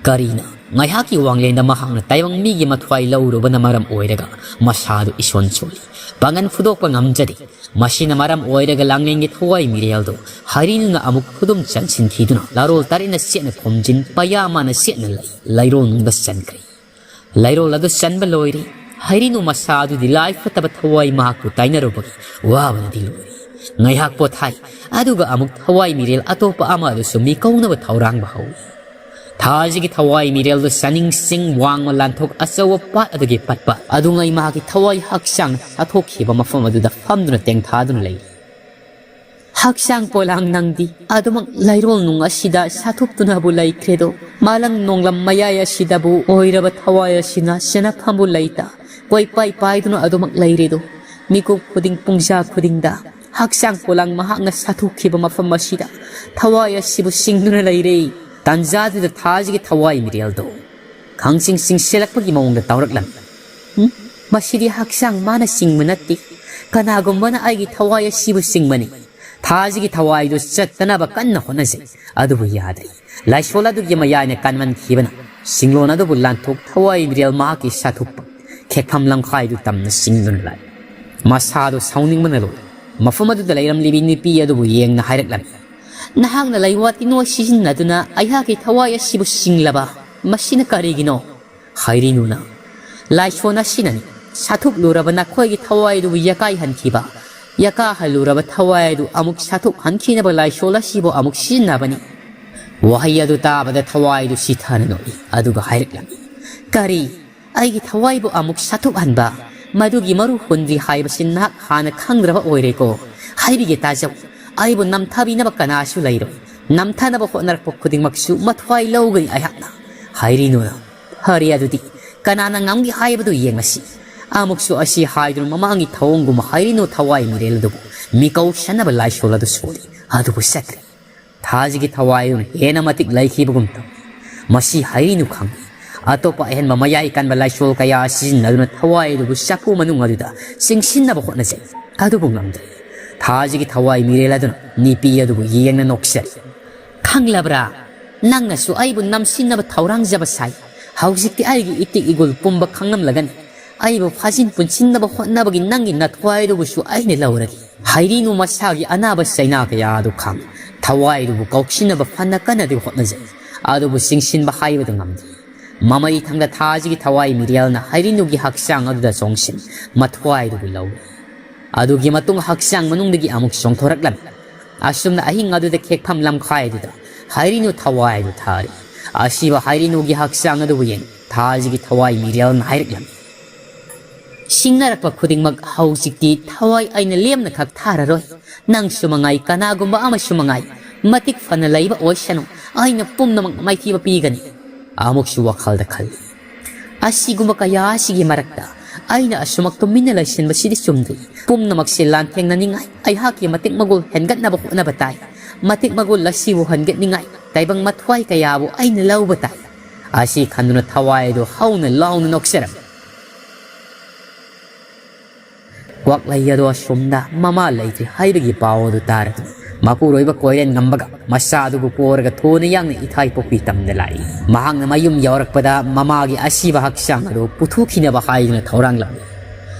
ꯀꯔꯤꯅ? ꯉꯥꯏꯍꯥꯛꯀꯤ ꯋꯥꯡꯂꯦꯟꯗ ꯃꯍꯥꯛꯅ ꯇꯥꯏꯕꯪ ꯃꯤꯒꯤ ꯃꯊ꯭ꯋꯥꯏ ꯂꯧꯔꯨꯕꯅ ꯃꯔꯝ ꯑꯣꯏꯔꯒ ꯃꯁꯥꯗꯨ ꯏꯁꯣꯟ ꯁꯣꯜꯂꯤ꯫ ꯄꯥꯡꯒꯟ ꯐꯨꯗꯣꯛꯄ ꯉꯝꯖꯗꯦ꯫ ꯃꯁꯤꯅ ꯃꯔꯝ ꯑꯣꯏꯔꯒ ꯂꯥꯡꯂꯦꯟꯒꯤ ꯊꯋꯥꯏ ꯃꯤꯔꯦꯜꯗꯨ ꯍꯥꯏꯔꯤꯅꯨꯅ ꯑꯃꯨꯛ ꯈꯨꯗꯨꯝ ꯆꯟꯁꯤꯟꯈꯤꯗꯨꯅ ꯂꯥꯔꯣꯜ ꯇꯔꯦꯠꯅ ꯆꯦꯠꯅ ꯈꯣꯝꯖꯤꯟ, ꯄꯌꯥ ꯃꯥꯅ ꯆꯦꯠꯅ ꯂꯩ, ꯂꯩꯔꯣꯜ ꯅꯨꯡꯗ ꯆꯟꯈ꯭ꯔꯦ꯫ ꯂꯩꯔꯣꯜ ꯑꯗꯨ ꯆꯟꯕ ꯂꯣꯏꯔꯦ꯫ ꯍꯩꯔꯤꯅꯨ ꯃꯁꯥ ꯑꯗꯨꯗꯤ ꯂꯥꯏ ꯐꯠꯇꯕ ꯊꯋꯥꯏ ꯃꯍꯥꯛꯄꯨ ꯇꯥꯏꯅꯔꯨꯕꯒꯤ ꯋꯥꯕꯅꯗꯤ ꯂꯣꯏꯔꯦ꯫ ꯉꯥꯏꯍꯥꯛ ꯄꯣꯊꯥꯏ, ꯑꯗꯨꯒ ꯑꯃꯨꯛ ꯊꯋꯥꯏ ꯃꯤꯔꯦꯜ ꯑꯇꯣꯞꯄ ꯑꯃ ꯑꯗꯨꯁꯨ ꯃꯤꯀꯧꯅꯕ ꯊꯧꯔꯥꯡꯕ ꯍꯧꯏ꯫ ꯊꯥꯁꯤꯒꯤ ꯊꯋꯥꯏ ꯃꯤꯔꯦꯜꯗꯨ ꯆꯥꯅꯤꯡ ꯆꯤꯡ ꯋꯥꯡꯃ ꯂꯥꯟꯊꯣꯛ ꯑꯆꯧꯕ ꯄꯥꯠ ꯑꯗꯨꯒꯤ ꯄꯠꯄ ꯑꯗꯨꯉꯩ ꯃꯍꯥꯛꯀꯤ ꯊꯋꯥꯏ ꯍꯛꯆꯥꯡ ꯁꯥꯊꯣꯛꯈꯤꯕ ꯃꯐꯝ ꯑꯗꯨꯗ ꯐꯝꯗꯨꯅ ꯇꯦꯡꯊꯥꯗꯨꯅ ꯂꯩꯔꯤ꯫ ꯍꯛꯆꯥꯡ ꯄꯣꯂꯥꯡ ꯅꯪꯗꯤ ꯑꯗꯨꯃꯛ ꯂꯩꯔꯣꯜ ꯅꯨꯡ ꯑꯁꯤꯗ ꯁꯥꯊꯣꯛꯇꯨꯅꯕꯨ ꯂꯩꯈ꯭ꯔꯦꯗꯣ꯫ ꯃꯥꯂꯪ ꯅꯣꯡꯂꯝ ꯃꯌꯥꯏ ꯑꯁꯤꯗꯕꯨ ꯑꯣꯏꯔꯕ ꯊꯋꯥꯏ ꯑꯁꯤꯅ ꯆꯦꯟꯅꯐꯝꯕꯨ ꯂꯩꯇ ꯀꯣꯏꯄꯥꯏ ꯄꯥꯏꯗꯨꯅ ꯑꯗꯨꯃꯛ ꯂꯩꯔꯦꯗꯣ꯫ ꯃꯤꯀꯨꯞ ꯈꯨꯗꯤꯡ ꯄꯨꯡꯖꯥ ꯈꯨꯗꯤꯡꯗ ꯍꯛꯆꯥꯡ ꯄꯣꯂꯥꯡ ꯃꯍꯥꯛꯅ ꯁꯥꯊꯣꯛꯈꯤꯕ ꯃꯐꯝ ꯑꯁꯤꯗ ꯊꯋꯥꯏ ꯑꯁꯤꯕꯨ ꯁꯤꯡꯗꯨꯅ ꯂꯩꯔꯦ꯫ ꯇꯥꯟꯖꯥꯗꯨꯗ ꯊꯥꯁꯤꯒꯤ ꯊꯋꯥꯏ ꯃꯤꯔꯦꯜꯗꯣ ꯈꯪꯁꯤꯡ ꯁꯤꯡꯁꯤꯜꯂꯛꯄꯒꯤ ꯃꯑꯣꯡꯗ ꯇꯧꯔꯛꯂꯝꯃꯤ꯫ "ꯎꯝ? ꯃꯁꯤꯗꯤ ꯍꯛꯆꯥꯡ ꯃꯥꯅ ꯆꯤꯡꯕ ꯅꯠꯇꯦ꯫ ꯀꯅꯥꯒꯨꯝꯕꯅ ꯑꯩꯒꯤ ꯊꯋꯥꯏ ꯑꯁꯤꯕꯨ ꯆꯤꯡꯕꯅꯤ꯫ ꯊꯥꯁꯤꯒꯤ ꯊꯋꯥꯏꯗꯨ ꯆꯠꯇꯅꯕ ꯀꯟꯅ ꯍꯣꯠꯅꯖꯩ꯫ ꯑꯗꯨꯕꯨ ꯌꯥꯗ꯭ꯔꯦ꯫ ꯂꯥꯏꯁꯣꯜ ꯑꯗꯨꯒꯤ ꯃꯌꯥꯏꯅ ꯀꯟꯃꯟꯈꯤꯕꯅ ꯁꯤꯡꯂꯣꯟ ꯑꯗꯨꯕꯨ ꯂꯥꯟꯊꯣꯛ ꯊꯋꯥꯏ ꯃꯤꯔꯦꯜ ꯃꯍꯥꯛꯀꯤ ꯁꯥꯊꯣꯛꯄ ꯈꯦꯛꯐꯝ ꯂꯝꯈꯥꯏꯗꯨ ꯇꯝꯅ ꯆꯤꯡꯗꯨꯅ ꯂꯥꯛꯏ꯫ ꯃꯁꯥꯗꯨ ꯁꯥꯎꯅꯤꯡꯕꯅ ꯂꯣꯏꯔꯦ꯫ ꯃꯐꯝ ꯑꯗꯨꯗ ꯂꯩꯔꯝꯂꯤꯕꯤ ꯅꯨꯄꯤ ꯑꯗꯨꯕꯨ ꯌꯦꯡꯅ ꯍꯥꯏꯔꯛꯂꯝꯃꯤ, "ꯅꯍꯥꯛꯅ ꯂꯩꯋꯥ ꯇꯤꯟꯋꯥ ꯁꯤꯖꯤꯟꯅꯗꯨꯅ ꯑꯩꯍꯥꯛꯀꯤ ꯊꯋꯥꯏ ꯑꯁꯤꯕꯨ ꯁꯤꯡꯂꯕ? ꯃꯁꯤꯅ ꯀꯔꯤꯒꯤꯅꯣ?" ꯍꯥꯏꯔꯤꯅꯨꯅ ꯂꯥꯏꯁꯣꯟ ꯑꯁꯤꯅꯅꯤ ꯁꯥꯊꯨꯛꯂꯨꯔꯕ ꯅꯈꯣꯏꯒꯤ ꯊꯋꯥꯏꯗꯨꯕꯨ ꯌꯀꯥꯏꯍꯟꯈꯤꯕ꯫ ꯌꯀꯥꯍꯜꯂꯨꯔꯕ ꯊꯋꯥꯏ ꯑꯗꯨ ꯑꯃꯨꯛ ꯁꯥꯊꯨꯛꯍꯟꯈꯤꯅꯕ ꯂꯥꯏꯁꯣꯟ ꯑꯁꯤꯕꯨ ꯑꯃꯨꯛ ꯁꯤꯖꯤꯟꯅꯕꯅꯤ꯫ ꯋꯥꯍꯩ ꯑꯗꯨ ꯇꯥꯕꯗ ꯊꯋꯥꯏꯗꯨ ꯁꯤꯊꯅ ꯅꯣꯛꯏ, ꯑꯗꯨꯒ ꯍꯥꯏꯔꯛꯂꯝꯃꯤ, "ꯀꯔꯤ? ꯑꯩꯒꯤ ꯊꯋꯥꯏꯕꯨ ꯑꯃꯨꯛ ꯁꯥꯊꯨꯛꯍꯟꯕ? ꯃꯗꯨꯒꯤ ꯃꯔꯨ ꯍꯨꯟꯗ꯭ꯔꯤ ꯍꯥꯏꯕꯁꯤ ꯅꯍꯥꯛ ꯍꯥꯟꯅ ꯈꯪꯗ꯭ꯔꯕ ꯑꯣꯏꯔꯦꯀꯣ? ꯍꯥꯏꯕꯤꯒꯦ ꯇꯥꯖꯧ, ꯑꯩꯕꯨ ꯅꯝꯊꯕꯤꯅꯕ ꯀꯅꯥꯁꯨ ꯂꯩꯔꯣꯏ꯫ ꯅꯝꯊꯅꯕ ꯍꯣꯠꯅꯔꯛꯄ ꯈꯨꯗꯤꯡꯃꯛꯁꯨ ꯃꯊ꯭ꯋꯥꯏ ꯂꯧꯒꯅꯤ ꯑꯩꯍꯥꯛꯅ꯫" ꯍꯥꯏꯔꯤꯅꯨꯅ, "ꯐꯔꯦ ꯑꯗꯨꯗꯤ, ꯀꯅꯥꯅ ꯉꯝꯒꯦ ꯍꯥꯏꯕꯗꯨ ꯌꯦꯡꯂꯁꯤ꯫" ꯑꯃꯨꯛꯁꯨ ꯑꯁꯤ ꯍꯥꯏꯗꯨꯅ ꯃꯃꯥꯡꯒꯤ ꯊꯧꯑꯣꯡꯒꯨꯝ ꯍꯥꯏꯔꯤꯅꯨ ꯊꯋꯥꯏ ꯃꯤꯔꯦꯜ ꯑꯗꯨꯕꯨ ꯃꯤꯀꯧꯁꯟꯅꯕ ꯂꯥꯏꯁꯣꯜ ꯑꯗꯨ ꯁꯣꯜꯂꯤ, ꯑꯗꯨꯕꯨ ꯆꯠꯇ꯭ꯔꯦ꯫ ꯊꯥꯖꯒꯤ ꯊꯋꯥꯏ ꯑꯗꯨꯅ ꯍꯦꯟꯅ ꯃꯇꯤꯛ ꯂꯩꯈꯤꯕꯒꯨꯝ ꯇꯧꯏ꯫ ꯃꯁꯤ ꯍꯥꯏꯔꯤꯅꯨ ꯈꯪꯏ꯫ ꯑꯇꯣꯞꯄ ꯑꯍꯦꯟꯕ ꯃꯌꯥꯏ ꯀꯟꯕ ꯂꯥꯏꯁꯣꯜ ꯀꯌꯥ ꯁꯤꯖꯤꯟꯅꯗꯨꯅ ꯊꯋꯥꯏ ꯑꯗꯨꯕꯨ ꯆꯐꯨ ꯃꯅꯨꯡ ꯑꯗꯨꯗ ꯆꯤꯡꯁꯤꯟꯅꯕ ꯍꯣꯠꯅꯖꯩ꯫ ꯑꯗꯨꯕꯨ ꯉꯝꯗ꯭ꯔꯦ꯫ ꯊꯥꯖꯒꯤ ꯊꯋꯥꯏ ꯃꯤꯔꯦꯜ ꯑꯗꯨꯅ ꯅꯤꯄꯤ ꯑꯗꯨꯕꯨ ꯌꯦꯡꯅ ꯅꯣꯛꯆꯔꯤ꯫ "ꯈꯪꯂꯕ꯭ꯔꯥ? ꯅꯪꯅꯁꯨ ꯑꯩꯕꯨ ꯅꯝꯁꯤꯟꯅꯕ ꯊꯧꯔꯥꯡꯖꯕ ꯁꯥꯏ꯫ ꯍꯧꯖꯤꯛꯇꯤ ꯑꯩꯒꯤ ꯏꯇꯤꯛ ꯏꯒꯨꯜ ꯄꯨꯝꯕ ꯈꯪꯂꯝꯂꯒꯅꯤ꯫ ꯑꯩꯕꯨ ꯐꯥꯖꯤꯟ ꯄꯨꯟꯁꯤꯟꯅꯕ ꯍꯣꯠꯅꯕꯒꯤ ꯅꯪꯒꯤ ꯅꯊ꯭ꯋꯥꯏꯗꯨꯕꯨꯁꯨ ꯑꯩꯅ ꯂꯧꯔꯒꯦ꯫" ꯍꯥꯏꯔꯤꯅꯨ ꯃꯁꯥꯒꯤ ꯑꯅꯥꯕ ꯆꯩꯅꯥ ꯀꯌꯥ ꯑꯗꯨ ꯈꯥꯡ ꯊꯋꯥꯏꯗꯨꯕꯨ ꯀꯧꯁꯤꯟꯅꯕ ꯐꯅ ꯀꯟꯅꯗꯤ ꯍꯣꯠꯅꯖꯩ꯫ ꯑꯗꯨꯕꯨ ꯆꯤꯡꯁꯤꯟꯕ ꯍꯥꯏꯕꯗꯨ ꯉꯝꯗꯦ꯫ ꯃꯃꯩ ꯊꯪꯗ ꯊꯥꯖꯒꯤ ꯊꯋꯥꯏ ꯃꯤꯔꯦꯜꯅ ꯍꯥꯏꯔꯤꯅꯨꯒꯤ ꯍꯛꯆꯥꯡ ꯑꯗꯨꯗ ꯆꯣꯡꯁꯤꯟ ꯃꯊ꯭ꯋꯥꯏꯗꯨꯕꯨ ꯂꯧꯏ꯫ ꯑꯗꯨꯒꯤ ꯃꯇꯨꯡ ꯍꯛꯆꯥꯡ ꯃꯅꯨꯡꯗꯒꯤ ꯑꯃꯨꯛ ꯆꯣꯡꯊꯣꯔꯛꯂꯝꯃꯤ꯫ ꯑꯁꯨꯝꯅ ꯑꯍꯤꯡ ꯑꯗꯨꯗ ꯈꯦꯛꯐꯝ ꯂꯝꯈꯥꯏ ꯑꯗꯨꯗ ꯍꯥꯏꯔꯤꯅꯨ ꯊꯋꯥꯏ ꯑꯗꯨ ꯊꯥꯔꯤ꯫ ꯑꯁꯤꯕ ꯍꯥꯏꯔꯤꯅꯨꯒꯤ ꯍꯛꯆꯥꯡ ꯑꯗꯨꯕꯨ ꯌꯦꯡ ꯊꯥꯖꯒꯤ ꯊꯋꯥꯏ ꯃꯤꯔꯦꯜꯅ ꯍꯥꯏꯔꯛꯂꯝꯃꯤ꯫ "ꯁꯤꯡꯅꯔꯛꯄ ꯈꯨꯗꯤꯡꯃꯛ ꯍꯧꯖꯤꯛꯇꯤ ꯊꯋꯥꯏ ꯑꯩꯅ ꯂꯦꯝꯅ ꯈꯛ ꯊꯥꯔꯔꯣꯏ꯫ ꯅꯪꯁꯨ ꯃꯉꯥꯏ, ꯀꯅꯥꯒꯨꯝꯕ ꯑꯃꯁꯨ ꯃꯉꯥꯏ, ꯃꯇꯤꯛ ꯐꯅ ꯂꯩꯕ ꯑꯣꯏꯁꯅꯨ, ꯑꯩꯅ ꯄꯨꯝꯅꯃꯛ ꯃꯥꯏꯊꯤꯕ ꯄꯤꯒꯅꯤ꯫" ꯑꯃꯨꯛꯁꯨ ꯋꯥꯈꯜꯗ ꯈꯜꯂꯤ, "ꯑꯁꯤꯒꯨꯝꯕ ꯀꯌꯥ ꯑꯁꯤꯒꯤ ꯃꯔꯛꯇ ꯑꯩꯅ ꯑꯁꯨꯃꯛ ꯇꯨꯃꯤꯟꯅ ꯂꯩꯁꯤꯟꯕꯁꯤꯗꯤ ꯆꯨꯝꯗꯦ꯫ ꯄꯨꯝꯅꯃꯛꯁꯦ ꯂꯥꯟꯊꯦꯡꯅꯅꯤꯡꯉꯥꯏ ꯑꯩꯍꯥꯛꯀꯤ ꯃꯇꯤꯛ ꯃꯒꯨꯜ ꯍꯦꯟꯒꯠꯅꯕ ꯍꯣꯠꯅꯕ ꯇꯥꯏ꯫ ꯃꯇꯤꯛ ꯃꯒꯨꯜ ꯑꯁꯤꯕꯨ ꯍꯦꯟꯒꯠꯅꯤꯡꯉꯥꯏ ꯇꯥꯏꯕꯪ ꯃꯊ꯭ꯋꯥꯏ ꯀꯌꯥꯕꯨ ꯑꯩꯅ ꯂꯧꯕ ꯇꯥꯏ꯫" ꯑꯁꯤ ꯈꯟꯗꯨꯅ ꯊꯋꯥꯏ ꯑꯗꯨ ꯍꯧꯅ ꯂꯥꯎꯅ ꯅꯣꯛꯆꯔꯝꯃꯤ꯫ ꯀ꯭ꯋꯥꯛꯂꯩ ꯑꯗꯣ ꯑꯁꯣꯝꯗ ꯃꯃꯥ ꯂꯩꯇ꯭ꯔꯦ ꯍꯥꯏꯕꯒꯤ ꯄꯥꯎ ꯑꯗꯨ ꯇꯥꯔꯗꯨꯅ ꯃꯄꯨꯔꯣꯏꯕ ꯀꯣꯏꯔꯦꯟ ꯉꯝꯕꯒ ꯃꯆꯥ ꯑꯗꯨꯕꯨ ꯄꯣꯔꯒ ꯊꯨꯅ ꯌꯥꯡꯅ ꯏꯊꯥꯏ ꯄꯣꯛꯄꯤ ꯇꯝꯗ ꯂꯥꯛꯏ꯫ ꯃꯍꯥꯛꯅ ꯃꯌꯨꯝ ꯌꯧꯔꯛꯄꯗ ꯃꯃꯥꯒꯤ ꯑꯁꯤꯕ ꯍꯛꯆꯥꯡ ꯑꯗꯨ ꯄꯨꯊꯣꯛꯈꯤꯅꯕ ꯍꯥꯏꯗꯨꯅ ꯊꯧꯔꯥꯡꯂꯝꯃꯤ꯫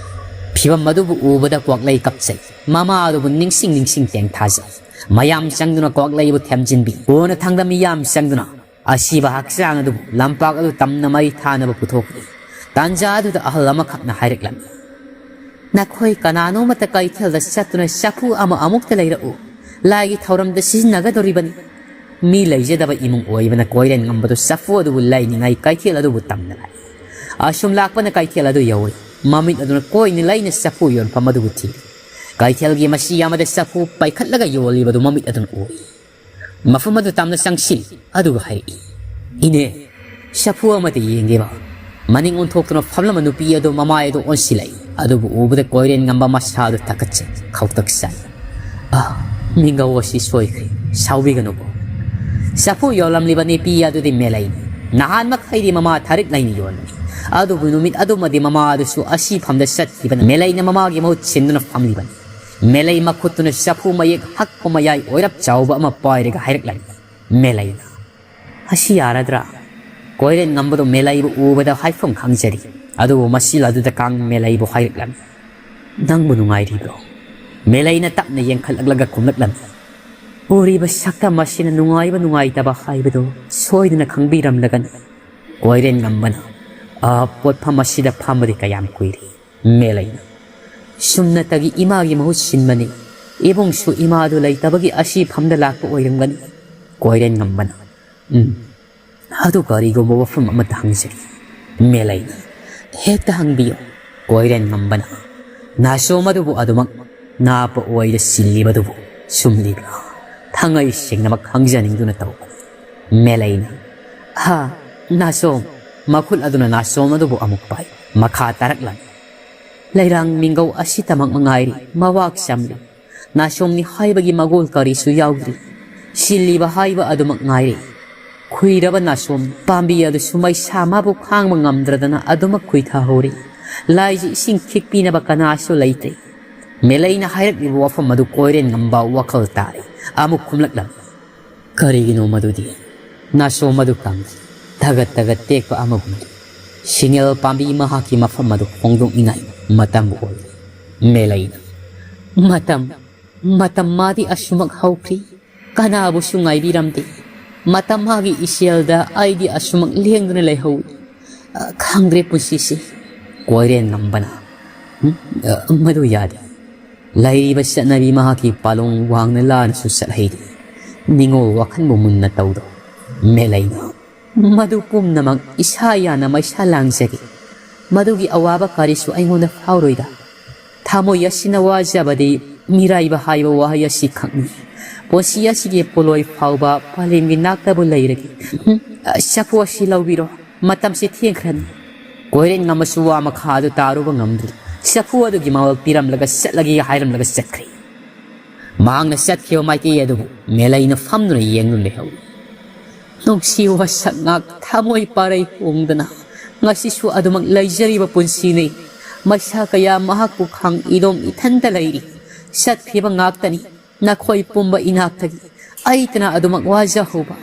ꯐꯤꯚꯝ ꯑꯗꯨꯕꯨ ꯎꯕꯗ ꯀ꯭ꯋꯥꯛꯂꯩ ꯀꯞꯆꯩ꯫ ꯃꯃꯥ ꯑꯗꯨꯕꯨ ꯅꯤꯡꯁꯤꯡ ꯅꯤꯡꯁꯤꯡ ꯇꯦꯡ ꯊꯥꯖꯩ꯫ ꯃꯌꯥꯝ ꯆꯪꯗꯨꯅ ꯀ꯭ꯋꯥꯛꯂꯩꯕꯨ ꯊꯦꯝꯖꯤꯟꯕꯤ꯫ ꯀꯣꯟꯅ ꯊꯪꯗ ꯃꯤꯌꯥꯝ ꯆꯪꯗꯨꯅ ꯑꯁꯤꯕ ꯍꯛꯆꯥꯡ ꯑꯗꯨꯕꯨ ꯂꯝꯄꯥꯛ ꯑꯗꯨ ꯇꯝꯅ ꯃꯩ ꯊꯥꯅꯕ ꯄꯨꯊꯣꯛꯈꯤ꯫ ꯇꯥꯟꯖꯥ ꯑꯗꯨꯗ ꯑꯍꯜ ꯑꯃꯈꯛꯅ ꯍꯥꯏꯔꯛꯂꯝꯃꯤ, "ꯅꯈꯣꯏ ꯀꯅꯥꯅꯣꯃꯇ ꯀꯩꯊꯦꯜꯗ ꯆꯠꯇꯨꯅ ꯆꯐꯨ ꯑꯃ ꯑꯃꯨꯛꯇ ꯂꯩꯔꯛꯎ, ꯂꯥꯏꯒꯤ ꯊꯧꯔꯝꯗ ꯁꯤꯖꯤꯟꯅꯒꯗꯧꯔꯤꯕꯅꯤ꯫ ꯃꯤ ꯂꯩꯖꯗꯕ ꯏꯃꯨꯡ ꯑꯣꯏꯕꯅ ꯀꯣꯏꯔꯦꯟ ꯉꯝꯕꯗꯨ ꯆꯐꯨ ꯑꯗꯨꯕꯨ ꯂꯩꯅꯤꯡꯉꯥꯏ ꯀꯩꯊꯦꯜ ꯑꯗꯨꯕꯨ ꯇꯝꯅ ꯂꯥꯛꯏ꯫ ꯑꯁꯨꯝ ꯂꯥꯛꯄꯅ ꯀꯩꯊꯦꯜ ꯑꯗꯨ ꯌꯧꯏ꯫ ꯃꯃꯤꯠ ꯑꯗꯨꯅ ꯀꯣꯏꯅ ꯂꯩꯅ ꯆꯐꯨ ꯌꯣꯟꯐꯝ ꯑꯗꯨꯕꯨ ꯊꯤꯔꯤ꯫ ꯀꯩꯊꯦꯜꯒꯤ ꯃꯁꯤ ꯑꯃꯗ ꯆꯐꯨ ꯄꯥꯏꯈꯠꯂꯒ ꯌꯣꯜꯂꯤꯕꯗꯨ ꯃꯃꯤꯠ ꯑꯗꯨꯅ ꯎꯏ꯫ ꯃꯐꯝ ꯑꯗꯨ ꯇꯝꯅ ꯆꯪꯁꯤꯜꯂꯤ꯫ ꯑꯗꯨꯒ ꯍꯥꯏꯔꯛꯏ, 'ꯏꯅꯦ, ꯆꯐꯨ ꯑꯃꯗ ꯌꯦꯡꯒꯦꯕ?' ꯃꯅꯤꯡ ꯑꯣꯟꯊꯣꯛꯇꯨꯅ ꯐꯝꯂꯝꯕ ꯅꯨꯄꯤ ꯑꯗꯨ ꯃꯃꯥꯏ ꯑꯗꯨ ꯑꯣꯟꯁꯤꯜꯂꯛꯏ꯫ ꯑꯗꯨꯕꯨ ꯎꯕꯗ ꯀꯣꯏꯔꯦꯟ ꯉꯝꯕ ꯃꯁꯥ ꯑꯗꯨ ꯊꯛꯀꯠꯆꯩ, ꯈꯧꯇꯛ ꯆꯥꯏ꯫ "ꯑ, ꯃꯤꯡꯒꯧ ꯑꯁꯤ ꯁꯣꯏꯈ꯭ꯔꯦ, ꯁꯥꯎꯕꯤꯒꯅꯨꯀꯣ꯫ ꯆꯐꯨ ꯌꯣꯜꯂꯝꯂꯤꯕ ꯅꯨꯄꯤ ꯑꯗꯨꯗꯤ ꯃꯦꯂꯩꯅꯤ꯫ ꯅꯍꯥꯟ ꯃꯈꯩꯗꯤ ꯃꯃꯥ ꯊꯥꯔꯤꯛ ꯂꯩꯅ ꯌꯣꯟꯕꯅꯤ꯫ ꯑꯗꯨꯕꯨ ꯅꯨꯃꯤꯠ ꯑꯗꯨꯃꯗꯤ ꯃꯃꯥ ꯑꯗꯨꯁꯨ ꯑꯁꯤ ꯐꯝꯗ ꯆꯠꯈꯤꯕꯅ ꯃꯦꯂꯩꯅ ꯃꯃꯥꯒꯤ ꯃꯍꯨꯠ ꯁꯤꯟꯗꯨꯅ ꯐꯝꯂꯤꯕꯅꯤ꯫ ꯃꯦꯂꯩ ꯃꯈꯨꯠꯇꯨꯅ ꯆꯐꯨ ꯃꯌꯦꯛ ꯍꯛꯄ ꯃꯌꯥꯏ ꯑꯣꯏꯔꯞ ꯆꯥꯎꯕ ꯑꯃ ꯄꯥꯏꯔꯒ ꯍꯥꯏꯔꯛꯂꯝꯃꯤ ꯃꯦꯂꯩꯅ꯫ ꯑꯁꯤ ꯌꯥꯔꯗ꯭ꯔꯥ?" ꯀꯣꯏꯔꯦꯟ ꯉꯝꯕꯗꯣ ꯃꯦꯂꯩꯕꯨ ꯎꯕꯗ ꯍꯥꯏꯐꯝ ꯈꯪꯖꯔꯤ꯫ ꯑꯗꯨꯕꯨ ꯃꯁꯤꯜ ꯑꯗꯨꯗ ꯀꯥꯡ ꯃꯦꯂꯩꯕꯨ ꯍꯥꯏꯔꯛꯂꯝꯃꯤ, "ꯅꯪꯕꯨ ꯅꯨꯡꯉꯥꯏꯔꯤꯕ꯭ꯔꯣ?" ꯃꯦꯂꯩꯅ ꯇꯞꯅ ꯌꯦꯡꯈꯠꯂꯛꯂꯒ ꯈꯨꯝꯂꯛꯂꯝꯃꯤ, "ꯎꯔꯤꯕ ꯁꯛꯇꯝ ꯑꯁꯤꯅ ꯅꯨꯡꯉꯥꯏꯕ ꯅꯨꯡꯉꯥꯏꯇꯕ ꯍꯥꯏꯕꯗꯨ ꯁꯣꯏꯗꯅ ꯈꯪꯕꯤꯔꯝꯂꯒꯅꯤ꯫" ꯀꯣꯏꯔꯦꯟ ꯉꯝꯕꯅ, "ꯑ, ꯄꯣꯠꯐꯝ ꯑꯁꯤꯗ ꯐꯝꯕꯗꯤ ꯀꯌꯥꯝ ꯀꯨꯏꯔꯦ?" ꯃꯦꯂꯩꯅ, "ꯁꯨꯝꯅꯇꯒꯤ ꯏꯃꯥꯒꯤ ꯃꯍꯨꯠ ꯁꯤꯟꯕꯅꯤ꯫ ꯏꯕꯨꯡꯁꯨ ꯏꯃꯥꯗꯨ ꯂꯩꯇꯕꯒꯤ ꯑꯁꯤ ꯐꯝꯗ ꯂꯥꯛꯄ ꯑꯣꯏꯔꯝꯒꯅꯤ꯫" ꯀꯣꯏꯔꯦꯟ ꯉꯝꯕꯅ, "ꯎꯝ, ꯑꯗꯨ ꯀꯔꯤꯒꯨꯝꯕ ꯋꯥꯐꯝ ꯑꯃꯇ ꯍꯪꯖꯒꯦ꯫" ꯃꯦꯂꯩꯅ, "ꯍꯦꯛꯇ ꯍꯪꯕꯤꯌꯨ꯫" ꯀꯣꯏꯔꯦꯟ ꯉꯝꯕꯅ, "ꯅꯥꯆꯣꯝ ꯑꯗꯨꯕꯨ ꯑꯗꯨꯃꯛ ꯅꯥꯄ ꯑꯣꯏꯗ ꯁꯤꯜꯂꯤꯕꯗꯨꯕꯨ ꯁꯨꯝꯂꯤꯕ꯭ꯔꯥ? ꯊꯥꯡꯉꯩ ꯁꯦꯡꯅꯃꯛ ꯈꯪꯖꯅꯤꯡꯗꯨꯅ ꯇꯧꯕꯅꯤ꯫" ꯃꯦꯂꯩꯅ, "ꯍꯥ, ꯅꯥꯆꯣꯝ꯫" ꯃꯈꯨꯠ ꯑꯗꯨꯅ ꯅꯥꯆꯣꯝ ꯑꯗꯨꯕꯨ ꯑꯃꯨꯛ ꯄꯥꯏ꯫ ꯃꯈꯥ ꯇꯥꯔꯛꯂꯝꯃꯤ, "ꯂꯩꯔꯥꯡ ꯃꯤꯡꯒꯧ ꯑꯁꯤꯇꯃꯛ ꯃꯉꯥꯏꯔꯤ, ꯃꯋꯥꯛ ꯆꯝꯂꯤ꯫ ꯅꯥꯆꯣꯝꯅꯤ ꯍꯥꯏꯕꯒꯤ ꯃꯒꯨꯜ ꯀꯔꯤꯁꯨ ꯌꯥꯎꯗ꯭ꯔꯤ꯫ ꯁꯤꯜꯂꯤꯕ ꯍꯥꯏꯕ ꯑꯗꯨꯃꯛ ꯉꯥꯏꯔꯦ꯫ ꯈꯨꯏꯔꯕ ꯅꯥꯆꯣꯝ ꯄꯥꯝꯕꯤ ꯑꯗꯨꯁꯨ ꯃꯩꯁꯥ ꯃꯥꯕꯨ ꯈꯥꯡꯕ ꯉꯝꯗ꯭ꯔꯗꯅ ꯑꯗꯨꯃꯛ ꯈꯨꯏꯊꯍꯧꯔꯦ꯫ ꯂꯥꯏꯁꯤ ꯏꯁꯤꯡ ꯈꯤꯛꯄꯤꯅꯕ ꯀꯅꯥꯁꯨ ꯂꯩꯇ꯭ꯔꯦ꯫" ꯃꯦꯂꯩꯅ ꯍꯥꯏꯔꯛꯂꯤꯕ ꯋꯥꯐꯝ ꯑꯗꯨ ꯀꯣꯏꯔꯦꯟ ꯉꯝꯕ ꯋꯥꯈꯜ ꯇꯥꯔꯦ꯫ ꯑꯃꯨꯛ ꯈꯨꯝꯂꯛꯂꯝꯃꯤ, "ꯀꯔꯤꯒꯤꯅꯣ ꯃꯗꯨꯗꯤ? ꯅꯥꯆꯣꯝ ꯑꯗꯨ ꯀꯪꯂꯦ, ꯊꯒꯠ ꯊꯒꯠ ꯇꯦꯛꯄ ꯑꯃꯒꯨꯝ꯫ ꯁꯤꯡꯉꯦꯜ ꯄꯥꯝꯕꯤ ꯃꯍꯥꯛꯀꯤ ꯃꯐꯝ ꯑꯗꯨ ꯍꯣꯡꯗꯣꯛꯅꯤꯡꯉꯥꯏ ꯃꯇꯝ ꯑꯣꯏꯔꯦ꯫" ꯃꯦꯂꯩꯅ, "ꯃꯇꯝ, ꯃꯇꯝ ꯃꯥꯗꯤ ꯑꯁꯨꯃꯛ ꯍꯧꯈ꯭ꯔꯤ, ꯀꯅꯥꯕꯨꯁꯨ ꯉꯥꯏꯕꯤꯔꯝꯗꯦ꯫ ꯃꯇꯝ ꯃꯥꯒꯤ ꯏꯆꯦꯜꯗ ꯑꯩꯗꯤ ꯑꯁꯨꯃꯛ ꯂꯦꯡꯗꯨꯅ ꯂꯩꯍꯧꯏ꯫ "ꯑ, ꯈꯪꯗ꯭ꯔꯦ ꯄꯨꯟꯁꯤꯁꯤ", ꯀꯣꯏꯔꯦꯟ ꯉꯝꯕꯅ꯫ "ꯎꯝ, ꯑ, ꯃꯗꯨ ꯌꯥꯗꯦ꯫ ꯂꯩꯔꯤꯕ ꯆꯠꯅꯕꯤ ꯃꯍꯥꯛꯀꯤ ꯄꯥꯂꯣꯡ ꯋꯥꯡꯅ ꯂꯥꯅꯁꯨ ꯆꯠꯍꯩꯗꯦ꯫ ꯅꯤꯡꯉꯣꯜ ꯋꯥꯈꯟꯕꯨ ꯃꯨꯟꯅ ꯇꯧꯗꯧ", ꯃꯦꯂꯩꯅ꯫ "ꯃꯗꯨ ꯄꯨꯝꯅꯃꯛ ꯏꯁꯥ ꯌꯥꯅ ꯃꯩꯁꯥ ꯂꯥꯡꯖꯒꯦ꯫ ꯃꯗꯨꯒꯤ ꯑꯋꯥꯕ ꯀꯔꯤꯁꯨ ꯑꯩꯉꯣꯟꯗ ꯐꯥꯎꯔꯣꯏꯗ꯫ ꯊꯃꯣꯏ ꯑꯁꯤꯅ ꯋꯥꯖꯕꯗꯤ ꯃꯤꯔꯥꯏꯕ ꯍꯥꯏꯕ ꯋꯥꯍꯩ ꯑꯁꯤꯈꯛꯅꯤ꯫ ꯄꯨꯟꯁꯤ ꯑꯁꯤꯒꯤ ꯄꯣꯂꯣꯏ ꯐꯥꯎꯕ ꯄꯂꯦꯝꯒꯤ ꯅꯥꯛꯇꯕꯨ ꯂꯩꯔꯒꯦ꯫ ꯎꯝ, ꯆꯐꯨ ꯑꯁꯤ ꯂꯧꯕꯤꯔꯣ, ꯃꯇꯝꯁꯤ ꯊꯦꯡꯈ꯭ꯔꯅꯤ"꯫ ꯀꯣꯏꯔꯦꯟ ꯉꯝꯃꯁꯨ ꯋꯥ ꯃꯈꯥ ꯑꯗꯨ ꯇꯥꯔꯨꯕ ꯉꯝꯗ꯭ꯔꯤ꯫ ꯆꯐꯨ ꯑꯗꯨꯒꯤ ꯃꯃꯜ ꯄꯤꯔꯝꯂꯒ ꯆꯠꯂꯒꯦ ꯍꯥꯏꯔꯝꯂꯒ ꯆꯠꯈ꯭ꯔꯦ꯫ ꯃꯍꯥꯛꯅ ꯆꯠꯈꯤꯕ ꯃꯥꯏꯀꯩ ꯑꯗꯨꯕꯨ ꯃꯦꯂꯩꯅ ꯐꯝꯗꯨꯅ ꯌꯦꯡꯗꯨꯅ ꯂꯩꯍꯧꯏ꯫ ꯅꯨꯡꯁꯤ ꯋꯥꯁꯛ ꯉꯥꯛ ꯊꯃꯣꯏ ꯄꯥꯔꯩ ꯍꯣꯡꯗꯅ ꯉꯁꯤꯁꯨ ꯑꯗꯨꯃꯛ ꯂꯩꯖꯔꯤꯕ ꯄꯨꯟꯁꯤꯅꯤ꯫ ꯃꯩꯁꯥ ꯀꯌꯥ ꯃꯍꯥꯛꯄꯨ ꯈꯥꯡ ꯏꯗꯣꯝ ꯏꯊꯟꯇ ꯂꯩꯔꯤ꯫ ꯆꯠꯈꯤꯕ ꯉꯥꯛꯇꯅꯤ꯫ ꯅꯈꯣꯏ ꯄꯨꯝꯕ ꯏꯅꯥꯛꯇꯒꯤ ꯑꯩꯇꯅ ꯑꯗꯨꯃꯛ ꯋꯥꯖꯍꯧꯕ꯫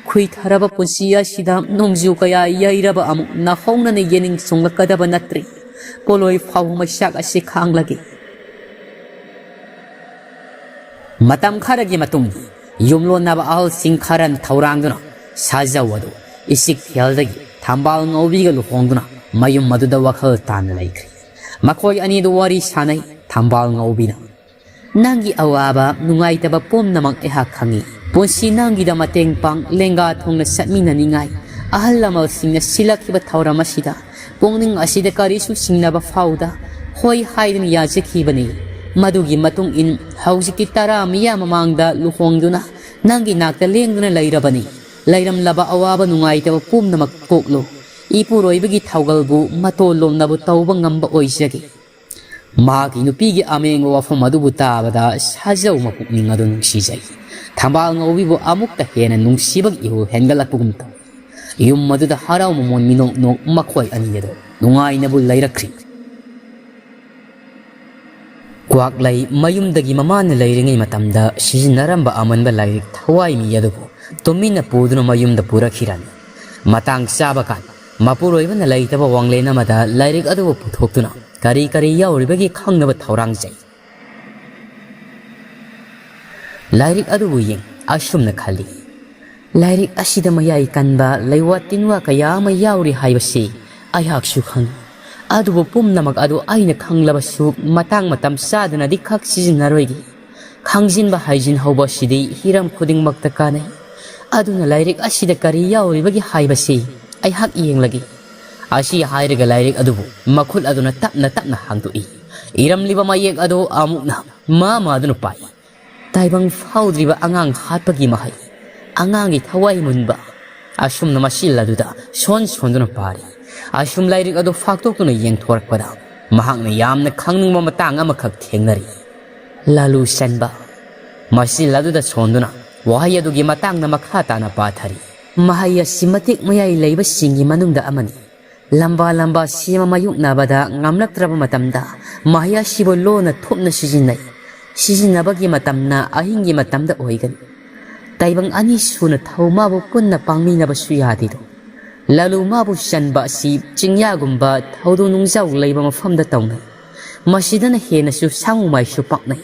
ꯈꯨꯏꯊꯔꯕ ꯄꯨꯟꯁꯤ ꯑꯁꯤꯗ ꯅꯣꯡꯖꯨ ꯀꯌꯥ ꯌꯩꯔꯕ ꯑꯃꯨꯛ ꯅꯧꯍꯧꯅꯅ ꯌꯦꯅꯤꯡ ꯆꯣꯡꯂꯛꯀꯗꯕ ꯅꯠꯇ꯭ꯔꯤ꯫ ꯄꯣꯂꯣꯏ ꯐꯥꯎꯕ ꯃꯩꯁꯥꯛ ꯑꯁꯤ ꯈꯥꯡꯂꯒꯦ꯫ ꯃꯇꯝ ꯈꯔꯒꯤ ꯃꯇꯨꯡꯗ ꯌꯨꯝꯂꯣꯟꯅꯕ ꯑꯍꯜꯁꯤꯡ ꯈꯔꯅ ꯊꯧꯔꯥꯡꯗꯨꯅ ꯁꯥꯖꯧ ꯑꯗꯨ ꯏꯆꯤꯛ ꯐꯤꯌꯜꯗꯒꯤ ꯊꯝꯕꯥꯜ ꯉꯧꯕꯤꯒ ꯂꯨꯍꯣꯡꯗꯨꯅ ꯃꯌꯨꯝ ꯑꯗꯨꯗ ꯋꯥꯈꯜ ꯇꯥꯅ ꯂꯩꯈ꯭ꯔꯦ꯫ ꯃꯈꯣꯏ ꯑꯅꯤꯗꯨ ꯋꯥꯔꯤ ꯁꯥꯅꯩ꯫ ꯊꯝꯕꯥꯜ ꯉꯧꯕꯤꯅ, "ꯅꯪꯒꯤ ꯑꯋꯥꯕ, ꯅꯨꯡꯉꯥꯏꯇꯕ ꯄꯨꯝꯅꯃꯛ ꯑꯩꯍꯥꯛ ꯈꯪꯏ꯫ ꯄꯨꯟꯁꯤ ꯅꯪꯒꯤꯗ ꯃꯇꯦꯡ ꯄꯥꯡ, ꯂꯦꯡꯒꯥ ꯊꯣꯡꯅ ꯆꯠꯃꯤꯟꯅꯅꯤꯡꯉꯥꯏ ꯑꯍꯜ ꯂꯃꯟꯁꯤꯡꯅ ꯁꯤꯜꯂꯛꯈꯤꯕ ꯊꯧꯔꯝ ꯑꯁꯤꯗ ꯄꯨꯛꯅꯤꯡ ꯑꯁꯤꯗ ꯀꯔꯤꯁꯨ ꯆꯤꯡꯅꯕ ꯐꯥꯎꯗ ꯍꯣꯏ ꯍꯥꯏꯗꯨꯅ ꯌꯥꯖꯈꯤꯕꯅꯤ꯫ ꯃꯗꯨꯒꯤ ꯃꯇꯨꯡ ꯏꯟ ꯍꯧꯖꯤꯛꯇꯤ ꯇꯔꯥ ꯃꯤꯌꯥꯝ ꯃꯃꯥꯡꯗ ꯂꯨꯍꯣꯡꯗꯨꯅ ꯅꯪꯒꯤ ꯅꯥꯛꯇ ꯂꯦꯡꯗꯨꯅ ꯂꯩꯔꯕꯅꯤ꯫ ꯂꯩꯔꯝꯂꯕ ꯑꯋꯥꯕ ꯅꯨꯡꯉꯥꯏꯇꯕ ꯄꯨꯝꯅꯃꯛ ꯀꯣꯛꯂꯨ꯫ ꯏꯄꯨꯔꯣꯏꯕꯒꯤ ꯊꯧꯒꯜꯕꯨ ꯃꯇꯣꯜ ꯂꯣꯝꯅꯕꯨ ꯇꯧꯕ ꯉꯝꯕ ꯑꯣꯏꯖꯒꯦ"꯫ ꯃꯍꯥꯛꯀꯤ ꯅꯨꯄꯤꯒꯤ ꯑꯃꯦꯡꯕ ꯋꯥꯐꯝ ꯑꯗꯨꯕꯨ ꯇꯥꯕꯗ ꯁꯥꯖꯧ ꯃꯄꯨꯛꯅꯤꯡ ꯑꯗꯨ ꯅꯨꯡꯁꯤꯖꯩ꯫ ꯊꯝꯕꯥꯜ ꯉꯧꯕꯤꯕꯨ ꯑꯃꯨꯛꯀ ꯍꯦꯟꯅ ꯅꯨꯡꯁꯤꯕꯒꯤ ꯏꯍꯨꯜ ꯍꯦꯟꯒꯠꯂꯛꯄꯒꯨꯝ ꯇꯧꯏ꯫ ꯌꯨꯝ ꯑꯗꯨꯗ ꯍꯔꯥꯎ ꯃꯃꯣꯟ ꯃꯤꯅꯣꯛ ꯅꯣꯛ ꯃꯈꯣꯏ ꯑꯅꯤ ꯑꯗꯨ ꯅꯨꯡꯉꯥꯏꯅꯕꯨ ꯂꯩꯔꯛꯈ꯭ꯔꯤ꯫ ꯀ꯭ꯋꯥꯛꯂꯩ ꯃꯌꯨꯝꯗꯒꯤ ꯃꯃꯥꯅ ꯂꯩꯔꯤꯉꯩ ꯃꯇꯝꯗ ꯁꯤꯖꯤꯟꯅꯔꯝꯕ ꯑꯃꯟꯕ ꯂꯥꯏꯔꯤꯛ ꯊꯋꯥꯏ ꯃꯤ ꯑꯗꯨꯕꯨ ꯇꯨꯃꯤꯟꯅ ꯄꯨꯗꯨꯅ ꯃꯌꯨꯝꯗ ꯄꯨꯔꯛꯈꯤꯔꯝꯃꯤ꯫ ꯃꯇꯥꯡ ꯆꯥꯕ ꯀꯥꯟ ꯃꯄꯨꯔꯣꯏꯕꯅ ꯂꯩꯇꯕ ꯋꯥꯡꯂꯦꯟ ꯑꯃꯗ ꯂꯥꯏꯔꯤꯛ ꯑꯗꯨꯕꯨ ꯄꯨꯊꯣꯛꯇꯨꯅ ꯀꯔꯤ ꯀꯔꯤ ꯌꯥꯎꯔꯤꯕꯒꯦ ꯈꯪꯅꯕ ꯊꯧꯔꯥꯡꯖꯩ꯫ ꯂꯥꯏꯔꯤꯛ ꯑꯗꯨꯕꯨ ꯌꯦꯡ ꯑꯁꯨꯝꯅ ꯈꯜꯂꯤ, ꯂꯥꯏꯔꯤꯛ ꯑꯁꯤꯗ ꯃꯌꯥꯏ ꯀꯟꯕ ꯂꯩꯋꯥ ꯇꯤꯟꯋꯥ ꯀꯌꯥ ꯑꯃ ꯌꯥꯎꯔꯤ ꯍꯥꯏꯕꯁꯤ ꯑꯩꯍꯥꯛꯁꯨ ꯈꯪꯏ꯫ ꯑꯗꯨꯕꯨ ꯄꯨꯝꯅꯃꯛ ꯑꯗꯨ ꯑꯩꯅ ꯈꯪꯂꯕꯁꯨ ꯃꯇꯥꯡ ꯃꯇꯝ ꯆꯥꯗꯅꯗꯤ ꯈꯛ ꯁꯤꯖꯤꯟꯅꯔꯣꯏꯒꯦ꯫ ꯈꯪꯖꯤꯟꯕ ꯍꯩꯖꯤꯟꯍꯧꯕ ꯑꯁꯤꯗꯤ ꯍꯤꯔꯝ ꯈꯨꯗꯤꯡꯃꯛꯇ ꯀꯥꯟꯅꯩ꯫ ꯑꯗꯨꯅ ꯂꯥꯏꯔꯤꯛ ꯑꯁꯤꯗ ꯀꯔꯤ ꯌꯥꯎꯔꯤꯕꯒꯦ ꯍꯥꯏꯕꯁꯤ ꯑꯩꯍꯥꯛ ꯌꯦꯡꯂꯒꯦ꯫ ꯑꯁꯤ ꯍꯥꯏꯔꯒ ꯂꯥꯏꯔꯤꯛ ꯑꯗꯨꯕꯨ ꯃꯈꯨꯠ ꯑꯗꯨꯅ ꯇꯞꯅ ꯇꯞꯅ ꯍꯥꯡꯗꯣꯛꯏ꯫ ꯏꯔꯝꯂꯤꯕ ꯃꯌꯦꯛ ꯑꯗꯨ ꯑꯃꯨꯛꯅ ꯃꯥ ꯃꯥꯗꯨꯅ ꯄꯥꯏ꯫ ꯇꯥꯏꯕꯪ ꯐꯥꯎꯗ꯭ꯔꯤꯕ ꯑꯉꯥꯡ ꯍꯥꯠꯄꯒꯤ ꯃꯍꯩ꯫ ꯑꯉꯥꯡꯒꯤ ꯊꯋꯥꯏ ꯃꯨꯟꯕ꯫ ꯑꯁꯨꯝꯅ ꯃꯁꯤꯜ ꯑꯗꯨꯗ ꯁꯣꯟ ꯁꯣꯟꯗꯨꯅ ꯄꯥꯔꯤ꯫ ꯑꯁꯨꯝ ꯂꯥꯏꯔꯤꯛ ꯑꯗꯨ ꯐꯥꯛꯇꯣꯛꯇꯨꯅ ꯌꯦꯡꯊꯣꯔꯛꯄꯗ ꯃꯍꯥꯛꯅ ꯌꯥꯝꯅ ꯈꯪꯅꯤꯡꯕ ꯃꯇꯥꯡ ꯑꯃꯈꯛ ꯊꯦꯡꯅꯔꯤ꯫ ꯂꯥꯂꯨ ꯆꯟꯕ꯫ ꯃꯁꯤꯜ ꯑꯗꯨꯗ ꯁꯣꯟꯗꯨꯅ ꯋꯥꯍꯩ ꯑꯗꯨꯒꯤ ꯃꯇꯥꯡꯗ ꯃꯈꯥ ꯇꯥꯅ ꯄꯥꯊꯔꯤ꯫ ꯃꯍꯩ ꯑꯁꯤ ꯃꯇꯤꯛ ꯃꯌꯥꯏ ꯂꯩꯕꯁꯤꯡꯒꯤ ꯃꯅꯨꯡꯗ ꯑꯃꯅꯤ꯫ ꯂꯝꯕꯥ ꯂꯝꯕꯥ ꯁꯦꯝꯕ ꯃꯥꯌꯣꯛꯅꯕꯗ ꯉꯝꯂꯛꯇ꯭ꯔꯕ ꯃꯇꯝꯗ ꯃꯍꯩ ꯑꯁꯤꯕꯨ ꯂꯣꯟꯅ ꯊꯨꯞꯅ ꯁꯤꯖꯤꯟꯅꯩ꯫ ꯁꯤꯖꯤꯟꯅꯕꯒꯤ ꯃꯇꯝꯅ ꯑꯍꯤꯡꯒꯤ ꯃꯇꯝꯗ ꯑꯣꯏꯒꯅꯤ꯫ ꯇꯥꯏꯕꯪ ꯑꯅꯤ ꯁꯨꯅ ꯊꯧ ꯃꯥꯕꯨ ꯄꯨꯟꯅ ꯄꯥꯡꯃꯤꯟꯅꯕꯁꯨ ꯌꯥꯗꯦꯗꯣ꯫ ꯂꯥꯂꯨ ꯃꯥꯕꯨ ꯆꯟꯕ ꯑꯁꯤ ꯆꯤꯡꯌꯥꯒꯨꯝꯕ ꯊꯧꯗꯣ ꯅꯨꯡꯖꯥꯎ ꯂꯩꯕ ꯃꯐꯝꯗ ꯇꯧꯅꯩ꯫ ꯃꯁꯤꯗꯅ ꯍꯦꯟꯅꯁꯨ ꯁꯥꯃꯨ ꯃꯥꯏꯁꯨ ꯄꯥꯛꯅꯩ꯫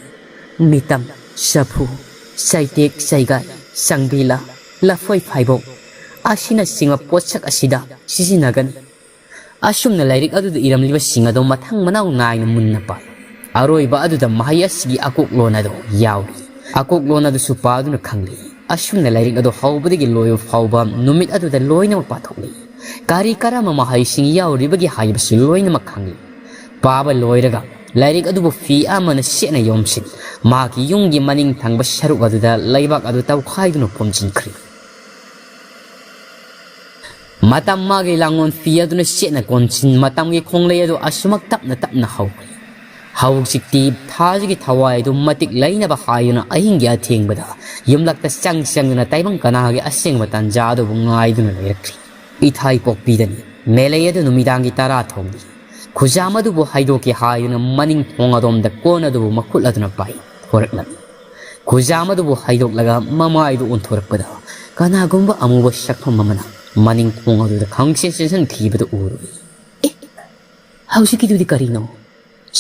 ꯃꯤꯇꯝ, ꯆꯐꯨ, ꯆꯩꯇꯦꯛ, ꯆꯩꯒꯥꯏ, ꯆꯪꯕꯤꯂꯥ, ꯂꯐꯣꯏ ꯐꯥꯏꯕꯣꯛ ꯑꯁꯤꯅꯆꯤꯡꯕ ꯄꯣꯠꯁꯛ ꯑꯁꯤꯗ ꯁꯤꯖꯤꯟꯅꯒꯅꯤ꯫ ꯑꯁꯨꯝꯅ ꯂꯥꯏꯔꯤꯛ ꯑꯗꯨꯗ ꯏꯔꯝꯂꯤꯕꯁꯤꯡ ꯑꯗꯨ ꯃꯊꯪ ꯃꯅꯥꯎ ꯅꯥꯏꯅ ꯃꯨꯟꯅ ꯄꯥꯏ꯫ ꯑꯔꯣꯏꯕ ꯑꯗꯨꯗ ꯃꯍꯩ ꯑꯁꯤꯒꯤ ꯑꯀꯣꯛꯂꯣꯟ ꯑꯗꯨ ꯌꯥꯎꯔꯤ꯫ ꯑꯀꯣꯛꯂꯣꯟ ꯑꯗꯨꯁꯨ ꯄꯥꯗꯨꯅ ꯈꯪꯂꯤ꯫ ꯑꯁꯨꯝꯅ ꯂꯥꯏꯔꯤꯛ ꯑꯗꯨ ꯍꯧꯕꯗꯒꯤ ꯂꯣꯏꯕ ꯐꯥꯎꯕ ꯅꯨꯃꯤꯠ ꯑꯗꯨꯗ ꯂꯣꯏꯅꯃꯛ ꯄꯥꯊꯣꯛꯂꯤ꯫ ꯀꯔꯤ ꯀꯔꯝꯕ ꯃꯍꯩꯁꯤꯡ ꯌꯥꯎꯔꯤꯕꯒꯦ ꯍꯥꯏꯕꯁꯨ ꯂꯣꯏꯅꯃꯛ ꯈꯪꯂꯤ꯫ ꯄꯥꯕ ꯂꯣꯏꯔꯒ ꯂꯥꯏꯔꯤꯛ ꯑꯗꯨꯕꯨ ꯐꯤ ꯑꯃꯅ ꯆꯦꯠꯅ ꯌꯣꯝꯁꯤꯟ ꯃꯍꯥꯛꯀꯤ ꯌꯨꯝꯒꯤ ꯃꯅꯤꯡ ꯊꯪꯕ ꯁꯔꯨꯛ ꯑꯗꯨꯗ ꯂꯩꯕꯥꯛ ꯑꯗꯨ ꯇꯧꯈꯥꯏꯗꯨꯅ ꯐꯨꯝꯖꯤꯟꯈ꯭ꯔꯦ꯫ ꯃꯇꯝ ꯃꯥꯒꯤ ꯂꯥꯡꯂꯣꯟ ꯐꯤ ꯑꯗꯨꯅ ꯆꯦꯠꯅ ꯀꯣꯟꯁꯤꯟ ꯃꯇꯝꯒꯤ ꯈꯣꯡꯂꯩ ꯑꯗꯨ ꯑꯁꯨꯃꯛ ꯇꯞꯅ ꯇꯞꯅ ꯍꯧꯈ꯭ꯔꯦ꯫ ꯍꯧꯖꯤꯛꯇꯤ ꯊꯥꯖꯒꯤ ꯊꯋꯥꯏ ꯑꯗꯨ ꯃꯇꯤꯛ ꯂꯩꯅꯕ ꯍꯥꯏꯗꯨꯅ ꯑꯍꯤꯡꯒꯤ ꯑꯊꯦꯡꯕꯗ ꯌꯨꯝꯂꯛꯇ ꯆꯪ ꯆꯪꯗꯨꯅ ꯇꯥꯏꯕꯪ ꯀꯅꯥꯒꯤ ꯑꯁꯦꯡꯕ ꯇꯥꯟꯖꯥ ꯑꯗꯨꯕꯨ ꯉꯥꯏꯗꯨꯅ ꯂꯩꯔꯛꯈ꯭ꯔꯦ꯫ ꯏꯊꯥꯏ ꯄꯣꯛꯄꯤꯗꯅꯤ꯫ ꯃꯦꯂꯩ ꯑꯗꯨ ꯅꯨꯃꯤꯗꯥꯡꯒꯤ ꯇꯔꯥ ꯊꯣꯡꯂꯤ꯫ ꯈꯨꯖꯥꯝ ꯑꯗꯨꯕꯨ ꯍꯥꯏꯗꯣꯛꯀꯦ ꯍꯥꯏꯗꯨꯅ ꯃꯅꯤꯡ ꯊꯣꯡ ꯑꯗꯣꯝꯗ ꯀꯣꯟ ꯑꯗꯨꯕꯨ ꯃꯈꯨꯠ ꯑꯗꯨꯅ ꯄꯥꯏ ꯊꯣꯔꯛꯂꯝꯃꯤ꯫ ꯈꯨꯖꯥꯝ ꯑꯗꯨꯕꯨ ꯍꯥꯏꯗꯣꯛꯂꯒ ꯃꯃꯥꯏꯗꯨ ꯑꯣꯟꯊꯣꯔꯛꯄꯗ ꯀꯅꯥꯒꯨꯝꯕ ꯑꯃꯨꯕ ꯁꯛꯐꯝ ꯑꯃꯅ ꯃꯅꯤꯡ ꯊꯣꯡ ꯑꯗꯨꯗ ꯈꯪꯆꯦꯟ ꯆꯦꯟꯁꯤꯟꯈꯤꯕꯗꯨ ꯎꯔꯨꯏ꯫ "ꯑꯦ, ꯍꯧꯖꯤꯛꯀꯤꯗꯨꯗꯤ ꯀꯔꯤꯅꯣ?"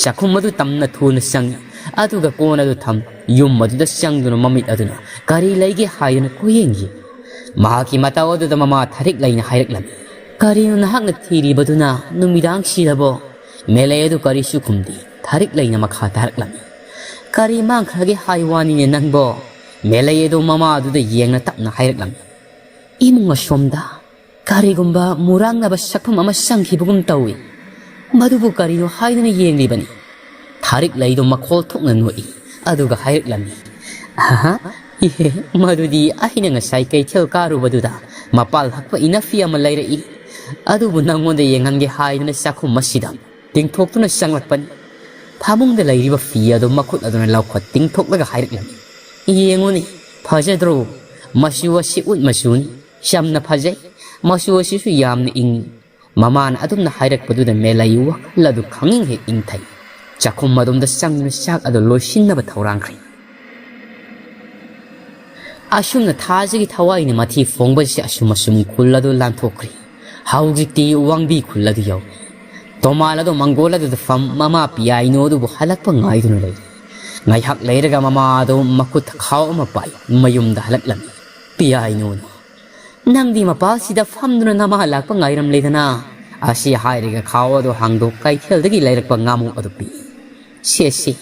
ꯆꯥꯛꯈꯨꯝ ꯑꯗꯨ ꯇꯝꯅ ꯊꯨꯅ ꯆꯪꯏ꯫ ꯑꯗꯨꯒ ꯀꯣꯟ ꯑꯗꯨ ꯊꯝ ꯌꯨꯝ ꯑꯗꯨꯗ ꯆꯪꯗꯨꯅ ꯃꯃꯤꯠ ꯑꯗꯨꯅ ꯀꯔꯤ ꯂꯩꯒꯦ ꯍꯥꯏꯗꯨꯅ ꯀꯣꯏꯌꯦꯡ ꯌꯦꯡꯏ꯫ ꯃꯍꯥꯛꯀꯤ ꯃꯇꯧ ꯑꯗꯨꯗ ꯃꯃꯥ ꯊꯥꯔꯤꯛ ꯂꯩꯅ ꯍꯥꯏꯔꯛꯂꯝꯃꯤ, "ꯀꯔꯤꯅꯣ ꯅꯍꯥꯛꯅ ꯊꯤꯔꯤꯕꯗꯨꯅ ꯅꯨꯃꯤꯗꯥꯡꯁꯤꯗꯕꯣ?" ꯃꯦꯂꯩ ꯑꯗꯨ ꯀꯔꯤꯁꯨ ꯈꯨꯝꯗꯦ꯫ ꯊꯥꯔꯤꯛ ꯂꯩꯅ ꯃꯈꯥ ꯇꯥꯔꯛꯂꯝꯃꯤ, "ꯀꯔꯤ ꯃꯥꯡꯈ꯭ꯔꯒꯦ ꯍꯥꯏ ꯋꯥꯅꯤꯅꯦ ꯅꯪꯕꯣ?" ꯃꯦꯂꯩ ꯑꯗꯨ ꯃꯃꯥ ꯑꯗꯨꯗ ꯌꯦꯡꯅ ꯇꯞꯅ ꯍꯥꯏꯔꯛꯂꯝꯃꯤ, "ꯏꯃꯨꯡ ꯑꯁꯣꯝꯗ ꯀꯔꯤꯒꯨꯝꯕ ꯃꯨꯔꯥꯡꯅꯕ ꯁꯛꯐꯝ ꯑꯃ ꯆꯪꯈꯤꯕꯒꯨꯝ ꯇꯧꯏ꯫ ꯃꯗꯨꯕꯨ ꯀꯔꯤꯅꯣ ꯍꯥꯏꯗꯨꯅ ꯌꯦꯡꯂꯤꯕꯅꯤ꯫" ꯊꯥꯔꯤꯛ ꯂꯩꯗꯨ ꯃꯈꯣꯜ ꯊꯣꯛꯅ ꯅꯣꯛꯏ, ꯑꯗꯨꯒ ꯍꯥꯏꯔꯛꯂꯝꯃꯤ, "ꯑꯍꯥ, ꯏꯍꯦ, ꯃꯗꯨꯗꯤ ꯑꯩꯅ ꯉꯁꯥꯏ ꯀꯩꯊꯦꯜ ꯀꯥꯔꯨꯕꯗꯨꯗ ꯃꯄꯥꯜ ꯍꯛꯄ ꯏꯅꯐꯤ ꯑꯃ ꯂꯩꯔꯛꯏ꯫ ꯑꯗꯨꯕꯨ ꯅꯪꯉꯣꯟꯗ ꯌꯦꯡꯍꯟꯒꯦ ꯍꯥꯏꯗꯨꯅ ꯆꯥꯛꯈꯨꯝ ꯑꯁꯤꯗ ꯇꯤꯡꯊꯣꯛꯇꯨꯅ ꯆꯪꯂꯛꯄꯅꯤ꯫" ꯐꯃꯨꯡꯗ ꯂꯩꯔꯤꯕ ꯐꯤ ꯑꯗꯨ ꯃꯈꯨꯠ ꯑꯗꯨꯅ ꯂꯧꯈꯠ ꯇꯤꯡꯊꯣꯛꯂꯒ ꯍꯥꯏꯔꯛꯂꯝꯃꯤ, "ꯌꯦꯡꯉꯨꯅꯦ, ꯐꯖꯗ꯭ꯔꯣ? ꯃꯆꯨ ꯑꯁꯤ ꯎꯠ ꯃꯆꯨꯅꯤ꯫ ꯌꯥꯝꯅ ꯐꯖꯩ꯫ ꯃꯆꯨ ꯑꯁꯤꯁꯨ ꯌꯥꯝꯅ ꯏꯪꯉꯤ꯫" ꯃꯃꯥꯅ ꯑꯗꯨꯝꯅ ꯍꯥꯏꯔꯛꯄꯗꯨꯗ ꯃꯦꯂꯩ ꯋꯥꯈꯜ ꯑꯗꯨ ꯈꯪꯏꯪ ꯍꯦꯛ ꯏꯪꯊꯩ꯫ ꯆꯥꯛꯈꯨꯝ ꯑꯗꯣꯝꯗ ꯆꯪꯗꯨꯅ ꯆꯥꯛ ꯑꯗꯨ ꯂꯣꯏꯁꯤꯟꯅꯕ ꯊꯧꯔꯥꯡꯈ꯭ꯔꯤ꯫ ꯑꯁꯨꯝꯅ ꯊꯥꯖꯒꯤ ꯊꯋꯥꯏꯅ ꯃꯊꯤ ꯐꯣꯡꯕꯁꯤ ꯑꯁꯨꯝ ꯑꯁꯨꯝ ꯈꯨꯜ ꯑꯗꯨ ꯂꯥꯟꯊꯣꯛꯈ꯭ꯔꯤ꯫ ꯍꯧꯖꯤꯛꯇꯤ ꯋꯥꯡꯕꯤ ꯈꯨꯜ ꯑꯗꯨ ꯌꯧꯔꯦ꯫ ꯇꯣꯃꯥꯜ ꯑꯗꯨ ꯃꯪꯒꯣꯜ ꯑꯗꯨꯗ ꯐꯝ ꯃꯃꯥ ꯄꯤꯌꯥꯏꯅꯨ ꯑꯗꯨꯕꯨ ꯍꯜꯂꯛꯄ ꯉꯥꯏꯗꯨꯅ ꯂꯩꯔꯤ꯫ ꯉꯥꯏꯍꯥꯛ ꯂꯩꯔꯒ ꯃꯃꯥ ꯑꯗꯨ ꯃꯈꯨꯠꯇ ꯈꯥꯎ ꯑꯃ ꯄꯥꯏ ꯃꯌꯨꯝꯗ ꯍꯜꯂꯛꯂꯝꯃꯤ꯫ ꯄꯤꯌꯥꯏꯅꯨꯅ, "ꯅꯪꯗꯤ ꯃꯄꯥꯜꯁꯤꯗ ꯐꯝꯗꯨꯅ ꯅꯃꯥ ꯂꯥꯛꯄ ꯉꯥꯏꯔꯝꯂꯦꯗꯅ?" ꯑꯁꯤ ꯍꯥꯏꯔꯒ ꯈꯥꯎ ꯑꯗꯨ ꯍꯥꯡꯗꯣꯛ ꯀꯩꯊꯦꯜꯗꯒꯤ ꯂꯩꯔꯛꯄ ꯉꯥꯃꯣꯛ ꯑꯗꯨ ꯄꯤ꯫ "ꯁꯦ, ꯁꯦ,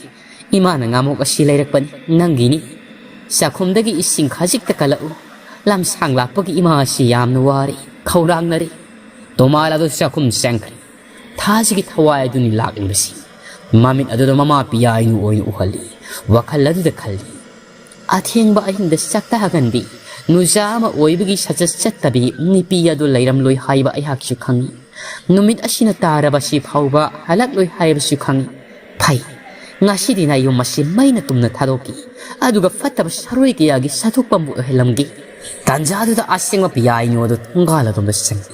ꯏꯃꯥꯅ ꯉꯥꯃꯣꯛ ꯑꯁꯤ ꯂꯩꯔꯛꯄꯅꯤ, ꯅꯪꯒꯤꯅꯤ꯫ ꯆꯥꯛꯈꯨꯝꯗꯒꯤ ꯏꯁꯤꯡ ꯈꯖꯤꯛꯇ ꯀꯜꯂꯛꯎ꯫ ꯂꯝꯁꯥꯡ ꯂꯥꯛꯄꯒꯤ ꯏꯃꯥ ꯑꯁꯤ ꯌꯥꯝꯅ ꯋꯥꯔꯦ, ꯈꯧꯔꯥꯡꯅꯔꯦ꯫" ꯇꯣꯃꯥꯜ ꯑꯗꯨ ꯆꯥꯛꯈꯨꯝ ꯆꯪꯈ꯭ꯔꯦ꯫ ꯊꯥꯖꯒꯤ ꯊꯋꯥꯏ ꯑꯗꯨꯅꯤ ꯂꯥꯛꯂꯤꯕꯁꯤ꯫ ꯃꯃꯤꯠ ꯑꯗꯨꯗ ꯃꯃꯥ ꯄꯤꯌꯥꯏꯅꯨ ꯑꯣꯏꯅ ꯎꯍꯜꯂꯤ꯫ ꯋꯥꯈꯜ ꯑꯗꯨꯗ ꯈꯜꯂꯤ, "ꯑꯊꯦꯡꯕ ꯑꯍꯤꯡꯗ ꯆꯥꯛꯇꯥꯒꯟꯕꯤ, ꯅꯨꯖꯥ ꯑꯃ ꯑꯣꯏꯕꯒꯤ ꯁꯖꯠ ꯆꯠꯇꯕꯤ ꯅꯨꯄꯤ ꯑꯗꯨ ꯂꯩꯔꯝꯂꯣꯏ ꯍꯥꯏꯕ ꯑꯩꯍꯥꯛꯁꯨ ꯈꯪꯏ꯫ ꯅꯨꯃꯤꯠ ꯑꯁꯤꯅ ꯇꯥꯔꯕꯁꯤ ꯐꯥꯎꯕ ꯍꯜꯂꯛꯂꯣꯏ ꯍꯥꯏꯕꯁꯨ ꯈꯪꯏ꯫ ꯐꯩ, ꯉꯁꯤꯗꯤ ꯅꯥꯌꯨꯝ ꯑꯁꯤ ꯃꯩꯅ ꯇꯨꯝꯅ ꯊꯥꯗꯣꯛꯀꯦ, ꯑꯗꯨꯒ ꯐꯠꯇꯕ ꯁꯔꯣꯏ ꯀꯌꯥꯒꯤ ꯆꯥꯊꯣꯛꯄ ꯑꯃ ꯑꯣꯏꯍꯜꯂꯝꯒꯦ꯫" ꯇꯥꯟꯖꯥꯗꯨꯗ ꯑꯁꯦꯡꯕ ꯄꯤꯌꯥꯏꯅꯨ ꯑꯗꯨ ꯊꯣꯡꯒꯥꯜ ꯑꯗꯣꯝꯗ ꯆꯪꯏ꯫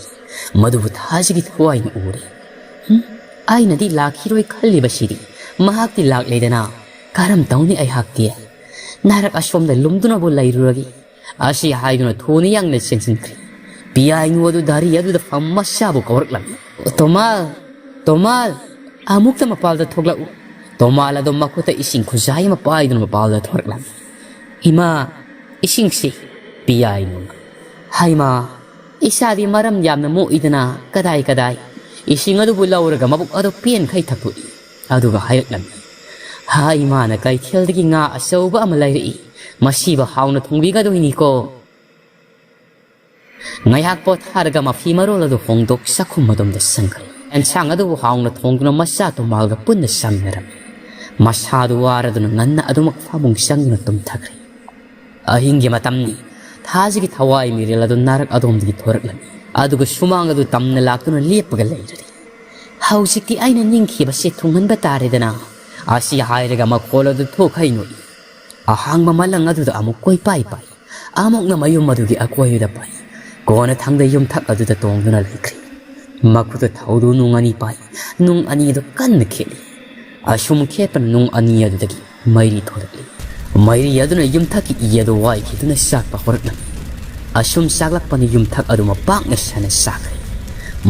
ꯃꯗꯨꯕꯨ ꯊꯥꯖꯒꯤ ꯊꯋꯥꯏꯅ ꯎꯔꯦ꯫ "ꯍꯨꯝ, ꯑꯩꯅꯗꯤ ꯂꯥꯛꯈꯤꯔꯣꯏ ꯈꯜꯂꯤꯕꯁꯤꯗꯤ ꯃꯍꯥꯛꯇꯤ ꯂꯥꯛꯂꯦꯗꯅ꯫ ꯀꯔꯝ ꯇꯧꯅꯤ ꯑꯩꯍꯥꯛꯇꯤ? ꯅꯥꯔꯛ ꯑꯁꯣꯝꯗ ꯂꯨꯝꯗꯨꯅꯕꯨ ꯂꯩꯔꯨꯔꯒꯦ꯫" ꯑꯁꯤ ꯍꯥꯏꯗꯨꯅ ꯊꯨꯅ ꯌꯥꯡꯅ ꯆꯦꯟꯁꯤꯟꯈ꯭ꯔꯦ꯫ ꯄꯤꯌꯥꯏꯅꯨ ꯑꯗꯨ ꯙꯥꯔꯤ ꯑꯗꯨꯗ ꯐꯝ ꯃꯆꯥꯕꯨ ꯀꯧꯔꯛꯂꯝꯃꯤ꯫ "ꯇꯣꯃꯥꯜ, ꯇꯣꯃꯥꯜ, ꯑꯃꯨꯛꯇ ꯃꯄꯥꯜꯗ ꯊꯣꯛꯂꯛꯎ꯫" ꯇꯣꯃꯥꯜ ꯑꯗꯨ ꯃꯈꯨꯠꯇ ꯏꯁꯤꯡ ꯈꯨꯖꯥꯏ ꯑꯃ ꯄꯥꯏꯗꯨꯅ ꯃꯄꯥꯜꯗ ꯊꯣꯔꯛꯂꯝꯃꯤ꯫ "ꯏꯃꯥ, ꯏꯁꯤꯡꯁꯤ꯫" ꯄꯤꯌꯥꯏꯅꯨꯅ, "ꯍꯩꯃꯥ, ꯏꯆꯥꯗꯤ ꯃꯔꯝ ꯌꯥꯝꯅ ꯃꯣꯛꯏꯗꯅ, ꯀꯗꯥꯏ ꯀꯗꯥꯏ?" ꯏꯁꯤꯡ ꯑꯗꯨꯕꯨ ꯂꯧꯔꯒ ꯃꯕꯨꯛ ꯑꯗꯨ ꯄꯦꯟꯈꯩ ꯊꯛꯇꯣꯛꯏ꯫ ꯑꯗꯨꯒ ꯍꯥꯏꯔꯛꯂꯝꯃꯤ, "ꯍꯥ, ꯏꯃꯥꯅ ꯀꯩꯊꯦꯜꯗꯒꯤ ꯉꯥ ꯑꯆꯧꯕ ꯑꯃ ꯂꯩꯔꯛꯏ, ꯃꯁꯤꯕꯨ ꯍꯥꯎꯅ ꯊꯣꯡꯕꯤꯒꯗꯣꯏꯅꯤꯀꯣ"꯫ ꯉꯥꯏꯍꯥꯛ ꯄꯣꯊꯥꯔꯒ ꯃꯐꯤ ꯃꯔꯣꯜ ꯑꯗꯨ ꯍꯣꯡꯗꯣꯛ ꯆꯥꯛꯈꯨꯝ ꯑꯗꯣꯝꯗ ꯆꯪꯈ꯭ꯔꯦ꯫ ꯑꯦꯟꯁꯥꯡ ꯑꯗꯨꯕꯨ ꯍꯥꯎꯅ ꯊꯣꯡꯗꯨꯅ ꯃꯆꯥ ꯇꯣꯃꯥꯜꯒ ꯄꯨꯟꯅ ꯆꯥꯃꯤꯟꯅꯔꯝꯃꯤ꯫ ꯃꯁꯥꯗꯨ ꯋꯥꯔꯗꯨꯅ ꯉꯟꯅ ꯑꯗꯨꯃꯛ ꯐꯃꯨꯡ ꯆꯪꯗꯨꯅ ꯇꯨꯝꯊꯈ꯭ꯔꯦ꯫ ꯑꯍꯤꯡꯒꯤ ꯃꯇꯝꯅꯤ꯫ ꯊꯥꯁꯤꯒꯤ ꯊꯋꯥꯏ ꯃꯤꯔꯦꯜ ꯑꯗꯨ ꯅꯥꯔꯛ ꯑꯗꯣꯝꯗꯒꯤ ꯊꯣꯔꯛꯂꯝꯃꯤ꯫ ꯑꯗꯨꯒ ꯁꯨꯃꯥꯡ ꯑꯗꯨ ꯇꯝꯅ ꯂꯥꯛꯇꯨꯅ ꯂꯦꯞꯄꯒ ꯂꯩꯔꯔꯤ꯫ "ꯍꯧꯖꯤꯛꯇꯤ ꯑꯩꯅ ꯅꯤꯡꯈꯤꯕꯁꯦ ꯊꯨꯡꯍꯟꯕ ꯇꯥꯔꯦꯗꯅ"꯫ ꯑꯁꯤ ꯍꯥꯏꯔꯒ ꯃꯈꯣꯜ ꯑꯗꯨ ꯊꯣꯛꯈꯩ ꯅꯣꯛꯏ꯫ ꯑꯍꯥꯡꯕ ꯃꯂꯪ ꯑꯗꯨꯗ ꯑꯃꯨꯛ ꯀꯣꯏꯄꯥꯏ ꯄꯥꯏ꯫ ꯑꯃꯨꯛꯅ ꯃꯌꯨꯝ ꯑꯗꯨꯒꯤ ꯑꯀꯣꯏꯕꯗ ꯄꯥꯏ꯫ ꯀꯣꯟꯅ ꯊꯪꯗ ꯌꯨꯝꯊꯛ ꯑꯗꯨꯗ ꯇꯣꯡꯗꯨꯅ ꯂꯩꯈ꯭ꯔꯤ꯫ ꯃꯈꯨꯠꯇ ꯊꯧꯗꯨ ꯅꯨꯡ ꯑꯅꯤ ꯄꯥꯏ꯫ ꯅꯨꯡ ꯑꯅꯤ ꯑꯗꯨ ꯀꯟꯅ ꯈꯦꯠꯂꯤ꯫ ꯑꯁꯨꯝ ꯈꯦꯠꯄꯅ ꯅꯨꯡ ꯑꯅꯤ ꯑꯗꯨꯗꯒꯤ ꯃꯩꯔꯤ ꯊꯣꯔꯛꯂꯤ꯫ ꯃꯩꯔꯤ ꯑꯗꯨꯅ ꯌꯨꯝꯊꯛꯀꯤ ꯏ ꯑꯗꯨ ꯋꯥꯏꯈꯤꯗꯨꯅ ꯆꯥꯛꯄ ꯍꯧꯔꯛꯂꯝꯃꯤ꯫ ꯑꯁꯨꯝ ꯆꯥꯛꯂꯛꯄꯅ ꯌꯨꯝꯊꯛ ꯑꯗꯨ ꯃꯄꯥꯛꯅ ꯁꯥꯅ ꯆꯥꯛꯈ꯭ꯔꯦ꯫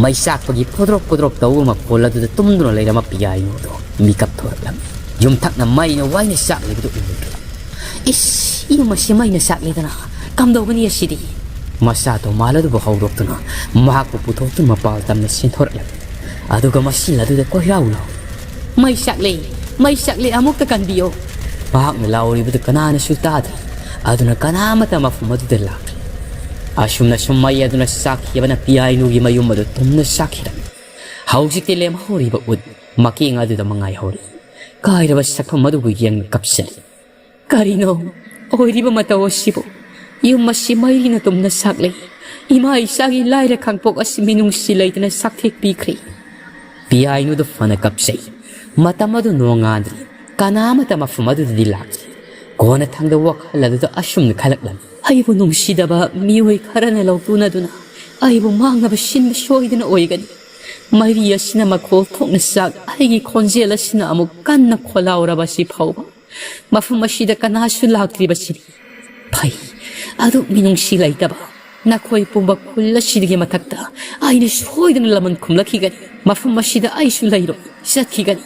ꯃꯩ ꯆꯥꯛꯄꯒꯤ ꯐꯣꯗ꯭ꯔꯣꯛ ꯐꯣꯗ꯭ꯔꯣꯛ ꯇꯧꯕ ꯃꯈꯣꯜ ꯑꯗꯨꯗ ꯇꯨꯝꯗꯨꯅ ꯂꯩꯔꯝꯕ ꯄꯤꯌꯥꯏꯅꯨ ꯑꯗꯨ ꯃꯤꯀꯞ ꯊꯣꯔꯛꯂꯝꯃꯤ꯫ ꯌꯨꯝꯊꯛꯅ ꯃꯩꯅ ꯋꯥꯏꯅ ꯆꯥꯛꯂꯤꯕꯗꯨ ꯎꯔꯨꯔꯦ꯫ "ꯏꯁ, ꯌꯨꯝ ꯑꯁꯤ ꯃꯩꯅ ꯆꯥꯛꯂꯦꯗꯅ, ꯀꯝꯗꯧꯒꯅꯤ ꯑꯁꯤꯗꯤ?" ꯃꯆꯥ ꯇꯣꯃꯥꯜ ꯑꯗꯨꯕꯨ ꯍꯧꯗꯣꯛꯇꯨꯅ ꯃꯍꯥꯛꯄꯨ ꯄꯨꯊꯣꯛꯇꯨꯅ ꯃꯄꯥꯜ ꯇꯝꯅ ꯆꯦꯟꯊꯣꯔꯛꯂꯝꯃꯤ꯫ ꯑꯗꯨꯒ ꯃꯁꯤꯜ ꯑꯗꯨꯗ ꯀꯣꯏꯔꯥꯎ ꯂꯥꯎ, "ꯃꯩ ꯆꯥꯛꯂꯦ! ꯃꯩ ꯆꯥꯛꯂꯦ! ꯑꯃꯨꯛꯇ ꯀꯟꯕꯤꯌꯣ!" ꯃꯍꯥꯛꯅ ꯂꯥꯎꯔꯤꯕꯗꯨ ꯀꯅꯥꯅꯁꯨ ꯇꯥꯗ꯭ꯔꯦ꯫ ꯑꯗꯨꯅ ꯀꯅꯥ ꯑꯃꯠꯇ ꯃꯐꯝ ꯑꯗꯨꯗ ꯂꯥꯛꯇ꯭ꯔꯦ꯫ ꯑꯁꯨꯝꯅ ꯁꯨꯝ ꯃꯩ ꯑꯗꯨꯅ ꯆꯥꯛꯈꯤꯕꯅ ꯄꯤꯌꯥꯏꯅꯨꯒꯤ ꯃꯌꯨꯝ ꯑꯗꯨ ꯇꯨꯝꯅ ꯆꯥꯛꯈꯤꯔꯝꯃꯤ꯫ ꯍꯧꯖꯤꯛꯇꯤ ꯂꯦꯝꯍꯧꯔꯤꯕ ꯎꯠ ꯃꯀꯦꯡ ꯑꯗꯨꯗ ꯃꯉꯥꯏꯍꯧꯔꯤ꯫ ꯀꯥꯏꯔꯕ ꯁꯛꯐꯝ ꯑꯗꯨꯕꯨ ꯌꯦꯡꯅ ꯀꯞꯆꯔꯤ꯫ "ꯀꯔꯤꯅꯣ ꯑꯣꯏꯔꯤꯕ ꯃꯇꯧ ꯑꯁꯤꯕꯨ? ꯌꯨꯝ ꯑꯁꯤ ꯃꯩꯔꯤꯅ ꯇꯨꯝꯅ ꯆꯥꯛꯂꯦ꯫ ꯏꯃꯥ ꯏꯆꯥꯒꯤ ꯂꯥꯏꯔ ꯈꯥꯡꯄꯣꯛ ꯑꯁꯤ ꯃꯤꯅꯨꯡꯁꯤ ꯂꯩꯇꯅ ꯆꯥꯛꯊꯦꯛꯄꯤꯈ꯭ꯔꯦ"꯫ ꯄꯤꯌꯥꯏꯅꯨꯗꯨ ꯐꯅ ꯀꯞꯆꯩ꯫ ꯃꯇꯝ ꯑꯗꯨ ꯅꯣꯡꯉꯥꯟꯗ꯭ꯔꯤ꯫ ꯀꯅꯥ ꯑꯃꯠꯇ ꯃꯐꯝ ꯑꯗꯨꯗꯗꯤ ꯂꯥꯛꯇ꯭ꯔꯤ꯫ ꯀꯣꯟꯅꯊꯪꯗ ꯋꯥꯈꯜ ꯑꯗꯨꯗ ꯑꯁꯨꯝꯅ ꯈꯜꯂꯛꯂꯝꯃꯤ, "ꯑꯩꯕꯨ ꯅꯨꯡꯁꯤꯗꯕ ꯃꯤꯑꯣꯏ ꯈꯔꯅ ꯂꯧꯇꯨꯅꯗꯨꯅ ꯑꯩꯕꯨ ꯃꯥꯡꯅꯕ ꯁꯤꯟꯕ ꯁꯣꯏꯗꯅ ꯑꯣꯏꯒꯅꯤ꯫ ꯃꯩꯔꯤ ꯑꯁꯤꯅ ꯃꯈꯣꯜ ꯊꯣꯛꯅ ꯆꯥꯛ, ꯑꯩꯒꯤ ꯈꯣꯟꯖꯦꯜ ꯑꯁꯤꯅ ꯑꯃꯨꯛ ꯀꯟꯅ ꯈꯣꯜꯂꯥꯎꯔꯕ ꯑꯁꯤ ꯐꯥꯎꯕ ꯃꯐꯝ ꯑꯁꯤꯗ ꯀꯅꯥꯁꯨ ꯂꯥꯛꯇ꯭ꯔꯤꯕꯁꯤꯅꯤ꯫ ꯐꯩ, ꯑꯗꯨꯛ ꯃꯤꯅꯨꯡꯁꯤ ꯂꯩꯇꯕ ꯅꯈꯣꯏ ꯄꯨꯝꯕ ꯈꯨꯜ ꯑꯁꯤꯗꯒꯤ ꯃꯊꯛꯇ ꯑꯩꯅ ꯁꯣꯏꯗꯅ ꯂꯃꯟ ꯈꯨꯝꯂꯛꯈꯤꯒꯅꯤ꯫ ꯃꯐꯝ ꯑꯁꯤꯗ ꯑꯩꯁꯨ ꯂꯩꯔꯣꯏ, ꯆꯠꯈꯤꯒꯅꯤ꯫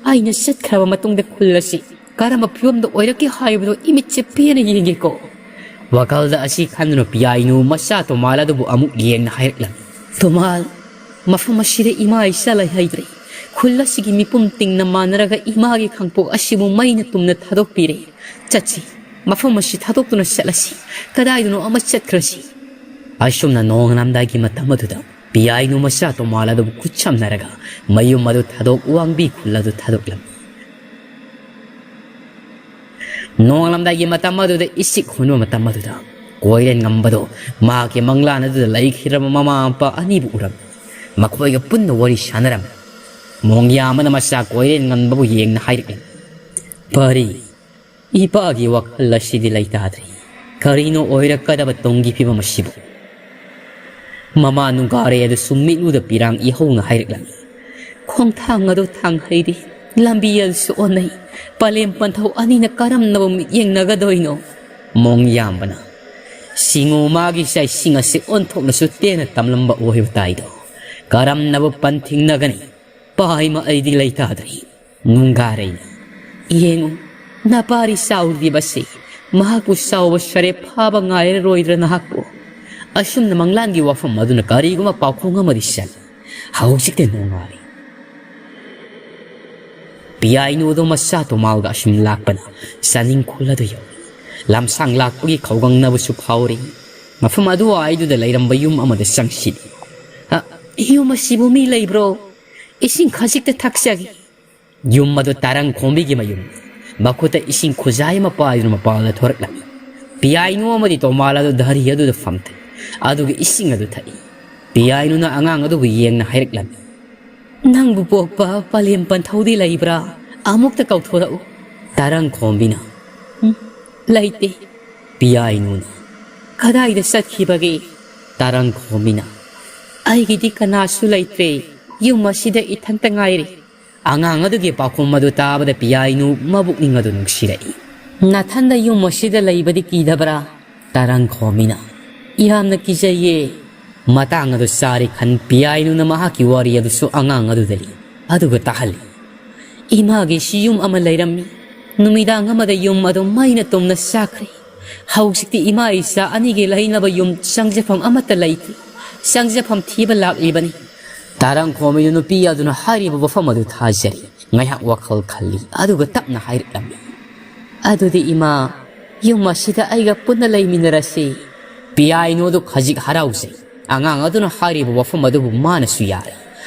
ꯑꯩꯅ ꯆꯠꯈ꯭ꯔꯕ ꯃꯇꯨꯡꯗ ꯈꯨꯜ ꯑꯁꯤ ꯀꯔꯝꯕ ꯐꯤꯕꯝꯗ ꯑꯣꯏꯔꯛꯀꯦ ꯍꯥꯏꯕꯗꯨ ꯏꯃꯤꯠꯁꯦ ꯄꯦꯟꯅ ꯌꯦꯡꯒꯦꯀꯣ"꯫ ꯋꯥꯈꯜꯗ ꯑꯁꯤ ꯈꯟꯗꯨꯅ ꯄꯤꯌꯥꯏꯅꯨ ꯃꯆꯥ ꯇꯣꯃꯥꯜ ꯑꯗꯨꯕꯨ ꯑꯃꯨꯛ ꯌꯦꯡꯅ ꯍꯥꯏꯔꯛꯂꯝꯃꯤ, "ꯇꯣꯃꯥꯜ, ꯃꯐꯝ ꯑꯁꯤꯗ ꯏꯃꯥ ꯏꯆꯥ ꯂꯩꯍꯩꯗ꯭ꯔꯦ꯫ ꯈꯨꯜ ꯑꯁꯤꯒꯤ ꯃꯤꯄꯨꯝ ꯇꯤꯡꯅ ꯃꯥꯟꯅꯔꯒ ꯏꯃꯥꯒꯤ ꯈꯥꯡꯄꯣꯛ ꯑꯁꯤꯕꯨ ꯃꯩꯅ ꯇꯨꯝꯅ ꯊꯥꯗꯣꯛꯄꯤꯔꯦ꯫ ꯆꯠꯁꯤ, ꯃꯐꯝ ꯑꯁꯤ ꯊꯥꯗꯣꯛꯇꯨꯅ ꯆꯠꯂꯁꯤ, ꯀꯗꯥꯏꯗꯅꯣ ꯑꯃ ꯆꯠꯈ꯭ꯔꯁꯤ꯫" ꯑꯁꯨꯝꯅ ꯅꯣꯡꯉꯥꯜꯂꯝꯗꯥꯏꯒꯤ ꯃꯇꯝ ꯑꯗꯨꯗ ꯄꯤꯌꯥꯏꯅꯨ ꯃꯆꯥ ꯇꯣꯃꯥꯜ ꯑꯗꯨꯕꯨ ꯈꯨꯠ ꯁꯝꯅꯔꯒ ꯃꯌꯨꯝ ꯑꯗꯨ ꯊꯥꯗꯣꯛ ꯋꯥꯡꯕꯤ ꯈꯨꯜ ꯑꯗꯨ ꯊꯥꯗꯣꯛꯂꯝꯃꯤ꯫ ꯅꯣꯡꯉꯥꯜꯂꯝꯗꯥꯏꯒꯤ ꯃꯇꯝ ꯑꯗꯨꯗ ꯏꯁꯤꯛ ꯍꯣꯟꯕ ꯃꯇꯝ ꯑꯗꯨꯗ ꯀꯣꯏꯔꯦꯟ ꯉꯝꯕꯗꯣ ꯃꯍꯥꯛꯀꯤ ꯃꯪꯂꯥꯟ ꯑꯗꯨꯗ ꯂꯩꯈꯤꯗ꯭ꯔꯕ ꯃꯃꯥ ꯃꯄꯥ ꯑꯅꯤꯕꯨ ꯎꯔꯝꯃꯤ꯫ ꯃꯈꯣꯏꯒ ꯄꯨꯟꯅ ꯋꯥꯔꯤ ꯁꯥꯟꯅꯔꯝꯃꯤ꯫ ꯃꯣꯡꯌꯥꯝꯕꯅ ꯃꯆꯥ ꯀꯣꯏꯔꯦꯟ ꯉꯝꯕꯕꯨ ꯌꯦꯡꯅ ꯍꯥꯏꯔꯛꯂꯝꯃꯤ, "ꯄꯔꯤ, ꯏꯄꯥꯒꯤ ꯋꯥꯈꯜ ꯑꯁꯤꯗꯤ ꯂꯩꯇꯥꯗ꯭ꯔꯤ꯫ ꯀꯔꯤꯅꯣ ꯑꯣꯏꯔꯛꯀꯗꯕ ꯇꯨꯡꯒꯤ ꯐꯤꯕꯝ ꯑꯁꯤꯕꯨ?" ꯃꯃꯥ ꯅꯨꯡꯒꯥꯔꯩ ꯑꯗꯨꯁꯨ ꯃꯤꯠꯂꯨꯗ ꯄꯤꯔꯥꯡ ꯏꯍꯧꯅ ꯍꯥꯏꯔꯛꯂꯝꯃꯤ, "ꯈꯣꯡꯊꯥꯡ ꯑꯗꯨ ꯊꯥꯡ ꯍꯩꯔꯤ, ꯂꯝꯕꯤ ꯑꯗꯨꯁꯨ ꯑꯣꯟꯅꯩ꯫ ꯄꯂꯦꯝ ꯄꯟꯊꯧ ꯑꯅꯤꯅ ꯀꯔꯝꯅꯕꯨ ꯃꯤꯠꯌꯦꯡꯅꯒꯗꯣꯏꯅꯣ?" ꯃꯣꯡꯌꯥꯝꯕꯅ, "ꯁꯤꯡꯉꯨ ꯃꯥꯒꯤ ꯆꯩꯁꯤꯡ ꯑꯁꯤ ꯑꯣꯟꯊꯣꯛꯅꯁꯨ ꯇꯦꯟꯅ ꯇꯝꯂꯝꯕ ꯑꯣꯏꯕ ꯇꯥꯏꯗꯣ꯫ ꯀꯔꯝꯅꯕꯨ ꯄꯟꯊꯤꯡꯅꯒꯅꯤ? ꯄꯥꯏꯃ ꯑꯩꯗꯤ ꯂꯩꯇꯥꯗ꯭ꯔꯤ꯫" ꯅꯨꯡꯒꯥꯔꯩꯅ, "ꯌꯦꯡꯉꯨ, ꯅꯄꯥꯔꯤ ꯆꯥꯎꯔꯤꯕꯁꯤ, ꯃꯍꯥꯛꯄꯨ ꯆꯥꯎꯕ ꯁꯔꯦꯞ ꯐꯥꯕ ꯉꯥꯏꯔꯔꯣꯏꯗ꯭ꯔꯥ ꯅꯍꯥꯛꯄꯨ?" ꯑꯁꯨꯝꯅ ꯃꯪꯂꯥꯟꯒꯤ ꯋꯥꯐꯝ ꯑꯗꯨꯅ ꯀꯔꯤꯒꯨꯝꯕ ꯄꯥꯎꯈꯣꯡ ꯑꯃꯗꯤ ꯆꯜꯂꯤ꯫ ꯍꯧꯖꯤꯛꯇꯤ ꯅꯣꯡꯉꯥꯜꯂꯤ꯫ ꯄꯤꯌꯥꯏꯅꯨꯗꯣ ꯃꯆꯥ ꯇꯣꯃꯥꯜꯒ ꯑꯁꯨꯝ ꯂꯥꯛꯄꯅ ꯆꯥꯅꯤꯡꯈꯣꯜ ꯑꯗꯨ ꯌꯧꯏ꯫ ꯂꯝꯁꯥꯡ ꯂꯥꯛꯄꯒꯤ ꯈꯧꯒꯪꯅꯕꯁꯨ ꯐꯥꯎꯔꯤ꯫ ꯃꯐꯝ ꯑꯗꯨꯋꯥꯏꯗꯨꯗ ꯂꯩꯔꯝꯕ ꯌꯨꯝ ꯑꯃꯗ ꯆꯪꯁꯤꯜꯂꯤ꯫ "ꯑ, ꯌꯨꯝ ꯑꯁꯤꯕꯨ ꯃꯤ ꯂꯩꯕ꯭ꯔꯣ? ꯏꯁꯤꯡ ꯈꯖꯤꯛꯇ ꯊꯛꯆꯒꯦ꯫" ꯌꯨꯝ ꯑꯗꯨ ꯇꯥꯔꯪ ꯈꯣꯝꯕꯤꯒꯤ ꯃꯌꯨꯝ꯫ ꯃꯈꯨꯠꯇ ꯏꯁꯤꯡ ꯈꯨꯖꯥꯏ ꯑꯃ ꯄꯥꯏꯗꯨꯅ ꯃꯄꯥꯟꯗ ꯊꯣꯔꯛꯂꯝꯃꯤ꯫ ꯄꯤꯌꯥꯏꯅꯨ ꯑꯃꯗꯤ ꯇꯣꯃꯥꯜ ꯑꯗꯨ ꯙꯔꯤ ꯑꯗꯨꯗ ꯐꯝꯊꯩ꯫ ꯑꯗꯨꯒ ꯏꯁꯤꯡ ꯑꯗꯨ ꯊꯛꯏ꯫ ꯄꯤꯌꯥꯏꯅꯨꯅ ꯑꯉꯥꯡ ꯑꯗꯨꯕꯨ ꯌꯦꯡꯅ ꯍꯥꯏꯔꯛꯂꯝꯃꯤ, "ꯅꯪꯕꯨ ꯄꯣꯛꯄ ꯄꯂꯦꯝ ꯄꯟꯊꯧꯗꯤ ꯂꯩꯕ꯭ꯔꯥ? ꯑꯃꯨꯛꯇ ꯀꯧꯊꯣꯔꯛꯎ꯫" ꯇꯥꯔꯪ ꯈꯣꯝꯕꯤꯅ, "ꯎꯝ, ꯂꯩꯇꯦ꯫" ꯄꯤꯌꯥꯏꯅꯨꯅ, "ꯀꯗꯥꯏꯗ ꯆꯠꯈꯤꯕꯒꯦ?" ꯇꯥꯔꯪ ꯈꯣꯝꯕꯤꯅ, "ꯑꯩꯒꯤꯗꯤ ꯀꯅꯥꯁꯨ ꯂꯩꯇ꯭ꯔꯦ꯫ ꯌꯨꯝ ꯑꯁꯤꯗ ꯏꯊꯟꯇ ꯉꯥꯏꯔꯦ꯫" ꯑꯉꯥꯡ ꯑꯗꯨꯒꯤ ꯄꯥꯎꯈꯨꯝ ꯑꯗꯨ ꯇꯥꯕꯗ ꯄꯤꯌꯥꯏꯅꯨ ꯃꯕꯨꯛꯅꯤꯡ ꯑꯗꯨ ꯅꯨꯡꯁꯤꯔꯛꯏ꯫ "ꯅꯊꯟꯗ ꯌꯨꯝ ꯑꯁꯤꯗ ꯂꯩꯕꯗꯤ ꯀꯤꯗꯕ꯭ꯔꯥ?" ꯇꯥꯔꯪ ꯈꯣꯝꯕꯤꯅ, "ꯌꯥꯝꯅ ꯀꯤꯖꯩꯌꯦ꯫" ꯃꯇꯥꯡ ꯑꯗꯨ ꯆꯥꯔꯦ ꯈꯟ ꯄꯤꯌꯥꯏꯅꯨꯅ ꯃꯍꯥꯛꯀꯤ ꯋꯥꯔꯤ ꯑꯗꯨꯁꯨ ꯑꯉꯥꯡ ꯑꯗꯨꯗ ꯂꯤ꯫ ꯑꯗꯨꯒ ꯇꯥꯍꯜꯂꯤ꯫ "ꯏꯃꯥꯒꯤꯁꯨ ꯌꯨꯝ ꯑꯃ ꯂꯩꯔꯝꯃꯤ꯫ ꯅꯨꯃꯤꯗꯥꯡ ꯑꯃꯗ ꯌꯨꯝ ꯑꯗꯨ ꯃꯩꯅ ꯇꯨꯝꯅ ꯆꯥꯛꯈ꯭ꯔꯦ꯫ "ꯍꯧꯖꯤꯛꯇꯤ ꯏꯃꯥ ꯏꯆꯥ ꯑꯅꯤꯒꯤ ꯂꯩꯅꯕ ꯌꯨꯝ ꯆꯪꯖꯐꯝ ꯑꯃꯠꯇ ꯂꯩꯇꯦ꯫ ꯆꯪꯖꯐꯝ ꯊꯤꯕ ꯂꯥꯛꯂꯤꯕꯅꯤ꯫" ꯇꯥꯔꯪ ꯈꯣꯝꯃꯤꯗꯨ ꯅꯨꯄꯤ ꯑꯗꯨꯅ ꯍꯥꯏꯔꯤꯕ ꯋꯥꯐꯝ ꯑꯗꯨ ꯊꯥꯖꯔꯤ꯫ ꯉꯥꯏꯍꯥꯛ ꯋꯥꯈꯜ ꯈꯜꯂꯤ, ꯑꯗꯨꯒ ꯇꯞꯅ ꯍꯥꯏꯔꯛꯂꯝꯃꯤ, "ꯑꯗꯨꯗꯤ ꯏꯃꯥ, ꯌꯨꯝ ꯑꯁꯤꯗ ꯑꯩꯒ ꯄꯨꯟꯅ ꯂꯩꯃꯤꯟꯅꯔꯁꯤ꯫" ꯄꯤꯌꯥꯏꯅꯨ ꯑꯗꯨ ꯈꯖꯤꯛ ꯍꯔꯥꯎꯖꯩ꯫ ꯑꯉꯥꯡ ꯑꯗꯨꯅ ꯍꯥꯏꯔꯤꯕ ꯋꯥꯐꯝ ꯑꯗꯨꯕꯨ ꯃꯥꯅꯁꯨ ꯌꯥꯔꯦ꯫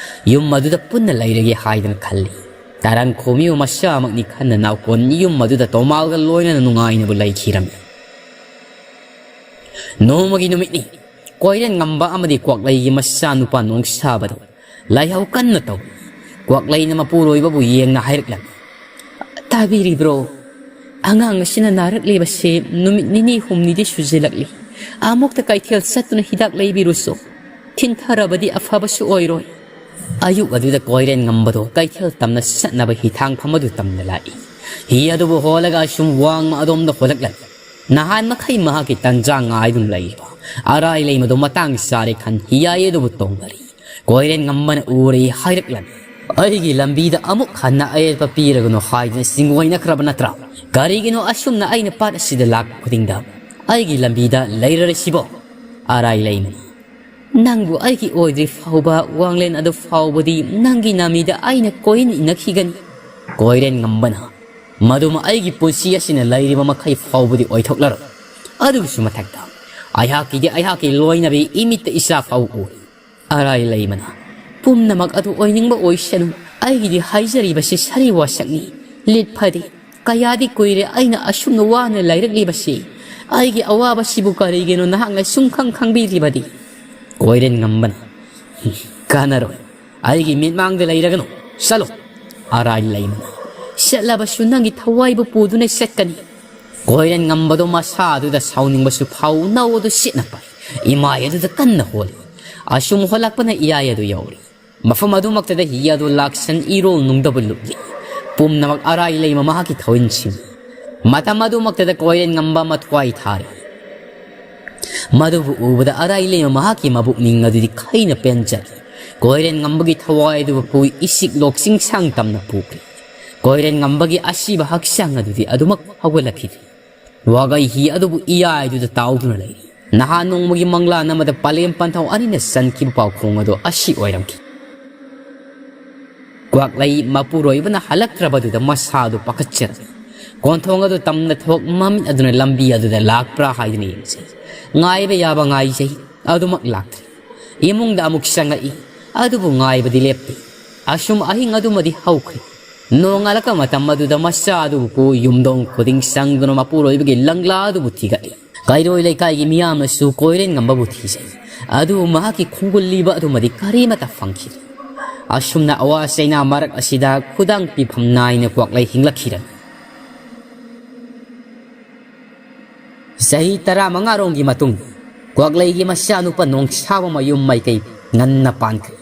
ꯌꯨꯝ ꯑꯗꯨꯗ ꯄꯨꯟꯅ ꯂꯩꯔꯒꯦ ꯍꯥꯏꯗꯅ ꯈꯜꯂꯤ꯫ ꯇꯥꯔꯪ ꯈꯣꯝꯃꯤꯕꯨ ꯃꯁꯥꯃꯛꯅꯤ ꯈꯟꯅ ꯅꯥꯎꯀꯣꯟ ꯌꯨꯝ ꯑꯗꯨꯗ ꯇꯣꯃꯥꯜꯒ ꯂꯣꯏꯅꯅ ꯅꯨꯡꯉꯥꯏꯅꯕ ꯂꯩꯈꯤꯔꯝꯃꯤ꯫ ꯅꯣꯡꯃꯒꯤ ꯅꯨꯃꯤꯠꯅꯤ꯫ ꯀꯣꯏꯔꯦꯟ ꯉꯝꯕ ꯑꯃꯗꯤ ꯀ꯭ꯋꯥꯛꯂꯩꯒꯤ ꯃꯆꯥꯅꯨꯄꯥ ꯅꯣꯡꯁꯥꯕꯗꯨ ꯂꯥꯏꯍꯧ ꯀꯟꯅ ꯇꯧꯏ꯫ ꯀ꯭ꯋꯥꯛꯂꯩꯅ ꯃꯄꯨꯔꯣꯏꯕꯕꯨ ꯌꯦꯡꯅ ꯍꯥꯏꯔꯛꯂꯝꯃꯤ, "ꯇꯥꯕꯤꯔꯤꯕ꯭ꯔꯣ? ꯑꯉꯥꯡ ꯑꯁꯤꯅ ꯅꯥꯔꯛꯂꯤꯕꯁꯤ ꯅꯨꯃꯤꯠ ꯅꯤꯅꯤ ꯍꯨꯝꯅꯤꯗꯤ ꯁꯨꯖꯤꯜꯂꯛꯂꯤ꯫ ꯑꯃꯨꯛꯇ ꯀꯩꯊꯦꯜ ꯆꯠꯇꯨꯅ ꯍꯤꯗꯥꯛ ꯂꯩꯕꯤꯔꯨꯁꯨ꯫ ꯊꯤꯟꯊꯔꯕꯗꯤ ꯑꯐꯕꯁꯨ ꯑꯣꯏꯔꯣꯏ꯫" ꯑꯌꯨꯛ ꯑꯗꯨꯗ ꯀꯣꯏꯔꯦꯟ ꯉꯝꯕꯗꯣ ꯀꯩꯊꯦꯜ ꯇꯝꯅ ꯆꯠꯅꯕ ꯍꯤꯊꯥꯡꯐꯝ ꯑꯗꯨ ꯇꯝꯅ ꯂꯥꯛꯏ꯫ ꯍꯤ ꯑꯗꯨꯕꯨ ꯍꯣꯜꯂꯒ ꯑꯁꯨꯝ ꯋꯥꯡꯃ ꯑꯗꯣꯝꯗ ꯍꯣꯜꯂꯛꯂꯝꯃꯤ꯫ ꯅꯍꯥꯟ ꯃꯈꯩ ꯃꯍꯥꯛꯀꯤ ꯇꯟꯖꯥ ꯉꯥꯏꯗꯨꯅ ꯂꯩꯔꯤꯕ ꯑꯔꯥꯏ ꯂꯩꯃꯗꯣ ꯃꯇꯥꯡ ꯆꯥꯔꯦ ꯈꯟ ꯍꯤꯌꯥꯏ ꯑꯗꯨꯕꯨ ꯇꯣꯡꯅꯔꯤ꯫ ꯀꯣꯏꯔꯦꯟ ꯉꯝꯕꯅ ꯎꯔꯦ ꯍꯥꯏꯔꯛꯂꯝꯃꯤ, "ꯑꯩꯒꯤ ꯂꯝꯕꯤꯗ ꯑꯃꯨꯛ ꯍꯟꯅ ꯑꯌꯦꯠꯄ ꯄꯤꯔꯒꯅꯨ ꯍꯥꯏꯗꯨꯅ ꯆꯤꯡꯑꯣꯏꯅꯈ꯭ꯔꯕ ꯅꯠꯇ꯭ꯔꯥ? ꯀꯔꯤꯒꯤꯅꯣ ꯑꯁꯨꯝꯅ ꯑꯩꯅ ꯄꯥꯠ ꯑꯁꯤꯗ ꯂꯥꯛꯄ ꯈꯨꯗꯤꯡꯗ ꯑꯩꯒꯤ ꯂꯝꯕꯤꯗ ꯂꯩꯔꯔꯤꯁꯤꯕꯣ?" ꯑꯔꯥꯏ ꯂꯩꯃꯅ, "ꯅꯪꯕꯨ ꯑꯩꯒꯤ ꯑꯣꯏꯗ꯭ꯔꯤ ꯐꯥꯎꯕ ꯋꯥꯡꯂꯦꯟ ꯑꯗꯨ ꯐꯥꯎꯕꯗꯤ ꯅꯪꯒꯤ ꯅꯥꯃꯤꯗ ꯑꯩꯅ ꯀꯣꯏꯅ ꯏꯅꯈꯤꯒꯅꯤ꯫" ꯀꯣꯏꯔꯦꯟ ꯉꯝꯕꯅ, "ꯃꯗꯨꯃ ꯑꯩꯒꯤ ꯄꯨꯟꯁꯤ ꯑꯁꯤꯅ ꯂꯩꯔꯤꯕ ꯃꯈꯩ ꯐꯥꯎꯕꯗꯤ ꯑꯣꯏꯊꯣꯛꯂꯔꯣꯏ꯫ ꯑꯗꯨꯒꯤꯁꯨ ꯃꯊꯛꯇ ꯑꯩꯍꯥꯛꯀꯤꯗꯤ ꯑꯩꯍꯥꯛꯀꯤ ꯂꯣꯏꯅꯕꯤ ꯏꯃꯤꯠꯇ ꯏꯆꯥ ꯐꯥꯎ ꯎꯔꯤ꯫" ꯑꯔꯥꯏ ꯂꯩꯃꯅ, "ꯄꯨꯝꯅꯃꯛ ꯑꯗꯨ ꯑꯣꯏꯅꯤꯡꯕ ꯑꯣꯏꯁꯅꯨ, ꯑꯩꯒꯤꯗꯤ ꯍꯥꯏꯖꯔꯤꯕꯁꯤ ꯁꯥꯔꯤ ꯋꯥꯁꯛꯅꯤ꯫ ꯂꯤꯠ ꯐꯗꯦ, ꯀꯌꯥꯗꯤ ꯀꯨꯏꯔꯦ ꯑꯩꯅ ꯑꯁꯨꯝꯅ ꯋꯥꯅ ꯂꯩꯔꯛꯂꯤꯕꯁꯤ꯫ ꯑꯩꯒꯤ ꯑꯋꯥꯕꯁꯤꯕꯨ ꯀꯔꯤꯒꯤꯅꯣ ꯅꯍꯥꯛꯅ ꯁꯨꯝꯈꯪ ꯈꯪꯕꯤꯗ꯭ꯔꯤꯕꯗꯤ?" ꯀꯣꯏꯔꯦꯟ ꯉꯝꯕꯅ, "ꯀꯥꯟꯅꯔꯣꯏ, ꯑꯩꯒꯤ ꯃꯤꯠꯃꯥꯡꯗ ꯂꯩꯔꯒꯅꯨ, ꯆꯠꯂꯣ꯫" ꯑꯔꯥꯏ ꯂꯩꯃꯅ, "ꯆꯠꯂꯕꯁꯨ ꯅꯪꯒꯤ ꯊꯋꯥꯏꯕꯨ ꯄꯨꯗꯨꯅ ꯆꯠꯀꯅꯤ꯫" ꯀꯣꯏꯔꯦꯟ ꯉꯝꯕꯗꯣ ꯃꯁꯥ ꯑꯗꯨꯗ ꯁꯥꯎꯅꯤꯡꯕꯁꯨ ꯐꯥꯎ ꯅꯧ ꯑꯗꯨ ꯁꯤꯠꯅ ꯄꯥꯏ꯫ ꯏꯃꯥꯏ ꯑꯗꯨꯗ ꯀꯟꯅ ꯍꯣꯜꯂꯤ꯫ ꯑꯁꯨꯝ ꯍꯣꯜꯂꯛꯄꯅ ꯏꯌꯥꯏ ꯑꯗꯨ ꯌꯧꯔꯤ꯫ ꯃꯐꯝ ꯑꯗꯨꯃꯛꯇꯗ ꯍꯤ ꯑꯗꯨ ꯂꯥꯛꯁꯟ ꯏꯔꯣꯜ ꯅꯨꯡꯗꯕ ꯂꯨꯞꯂꯤ꯫ ꯄꯨꯝꯅꯃꯛ ꯑꯔꯥꯏ ꯂꯩꯃ ꯃꯍꯥꯛꯀꯤ ꯊꯧꯏꯟꯁꯤꯡ꯫ ꯃꯇꯝ ꯑꯗꯨꯃꯛꯇꯗ ꯀꯣꯏꯔꯦꯟ ꯉꯝꯕ ꯃꯊ꯭ꯋꯥꯏ ꯊꯥꯔꯤ꯫ ꯃꯗꯨꯕꯨ ꯎꯕꯗ ꯑꯔꯥꯏ ꯂꯩꯃ ꯃꯍꯥꯛꯀꯤ ꯃꯕꯨꯛꯅꯤꯡ ꯑꯗꯨꯗꯤ ꯈꯩꯅ ꯄꯦꯟꯖꯔꯤ꯫ ꯀꯣꯏꯔꯦꯟ ꯉꯝꯕꯒꯤ ꯊꯋꯥꯏ ꯑꯗꯨꯕꯨ ꯄꯨꯏ ꯏꯁꯤꯛ ꯂꯣꯛꯁꯤꯡ ꯁꯥꯡ ꯇꯝꯅ ꯄꯨꯈ꯭ꯔꯤ꯫ ꯀꯣꯏꯔꯦꯟ ꯉꯝꯕꯒꯤ ꯑꯁꯤꯕ ꯍꯛꯆꯥꯡ ꯑꯗꯨꯗꯤ ꯑꯗꯨꯃꯛ ꯍꯧꯒꯠꯂꯛꯈꯤꯗ꯭ꯔꯤ꯫ ꯋꯥꯒꯩ ꯍꯤ ꯑꯗꯨꯕꯨ ꯏꯌꯥꯏꯗꯨꯗ ꯇꯥꯎꯗꯨꯅ ꯂꯩꯔꯤ꯫ ꯅꯍꯥꯟ ꯅꯣꯡꯃꯒꯤ ꯃꯪꯂꯥꯟ ꯑꯃꯗ ꯄꯂꯦꯝ ꯄꯟꯊꯧ ꯑꯅꯤꯅ ꯆꯟꯈꯤꯕ ꯄꯥꯎꯈꯣꯡ ꯑꯗꯣ ꯑꯁꯤ ꯑꯣꯏꯔꯝꯈꯤ꯫ ꯀ꯭ꯋꯥꯛꯂꯩ ꯃꯄꯨꯔꯣꯏꯕꯅ ꯍꯜꯂꯛꯇ꯭ꯔꯕꯗꯨꯗ ꯃꯁꯥꯗꯨ ꯄꯥꯈꯠꯆꯔꯝꯃꯤ꯫ ꯀꯣꯟꯊꯣꯡ ꯑꯗꯨ ꯇꯝꯅ ꯊꯣꯛ ꯃꯃꯤꯠ ꯑꯗꯨꯅ ꯂꯝꯕꯤ ꯑꯗꯨꯗ ꯂꯥꯛꯄ꯭ꯔꯥ ꯍꯥꯏꯗꯨꯅ ꯌꯦꯡꯖꯩ꯫ ꯉꯥꯏꯕ ꯌꯥꯕ ꯉꯥꯏꯖꯩ, ꯑꯗꯨꯃꯛ ꯂꯥꯛꯇ꯭ꯔꯦ꯫ ꯏꯃꯨꯡꯗ ꯑꯃꯨꯛ ꯆꯪꯂꯛꯏ, ꯑꯗꯨꯕꯨ ꯉꯥꯏꯕꯗꯤ ꯂꯦꯞꯇꯦ꯫ ꯑꯁꯨꯝ ꯑꯍꯤꯡ ꯑꯗꯨꯃꯗꯤ ꯍꯧꯈ꯭ꯔꯦ꯫ ꯅꯣꯡꯉꯥꯜꯂꯛꯄ ꯃꯇꯝ ꯑꯗꯨꯗ ꯃꯆꯥ ꯑꯗꯨꯕꯨ ꯄꯨ ꯌꯨꯝꯊꯣꯡ ꯈꯨꯗꯤꯡ ꯆꯪꯗꯨꯅ ꯃꯄꯨꯔꯣꯏꯕꯒꯤ ꯂꯪꯂꯥ ꯑꯗꯨꯕꯨ ꯊꯤꯒꯠꯂꯤ꯫ ꯀꯩꯔꯣꯏ ꯂꯩꯀꯥꯏꯒꯤ ꯃꯤꯌꯥꯝꯅꯁꯨ ꯀꯣꯏꯔꯦꯟ ꯉꯝꯕꯕꯨ ꯊꯤꯖꯩ, ꯑꯗꯨꯕꯨ ꯃꯍꯥꯛꯀꯤ ꯈꯣꯡꯒꯨꯜ ꯂꯤꯕ ꯑꯗꯨꯃꯗꯤ ꯀꯔꯤꯃꯠꯇ ꯐꯪꯈꯤꯗꯦ꯫ ꯑꯁꯨꯝꯅ ꯑꯋꯥ ꯆꯩꯅꯥ ꯃꯔꯛ ꯑꯁꯤꯗ ꯈꯨꯗꯥꯡ ꯄꯤꯐꯝ ꯅꯥꯏꯅ ꯀ꯭ꯋꯥꯛꯂꯩ ꯍꯤꯡꯂꯛꯈꯤꯔꯝꯃꯤ꯫ ꯆꯍꯤ ꯇꯔꯥꯃꯉꯥ ꯔꯣꯝꯒꯤ ꯃꯇꯨꯡ ꯀ꯭ꯋꯥꯛꯂꯩꯒꯤ ꯃꯆꯥꯅꯨꯄꯥ ꯅꯣꯡꯁꯥꯕ ꯃꯌꯨꯝ ꯃꯥꯏꯀꯩ ꯉꯟꯅ ꯄꯥꯟꯈ꯭ꯔꯦ꯫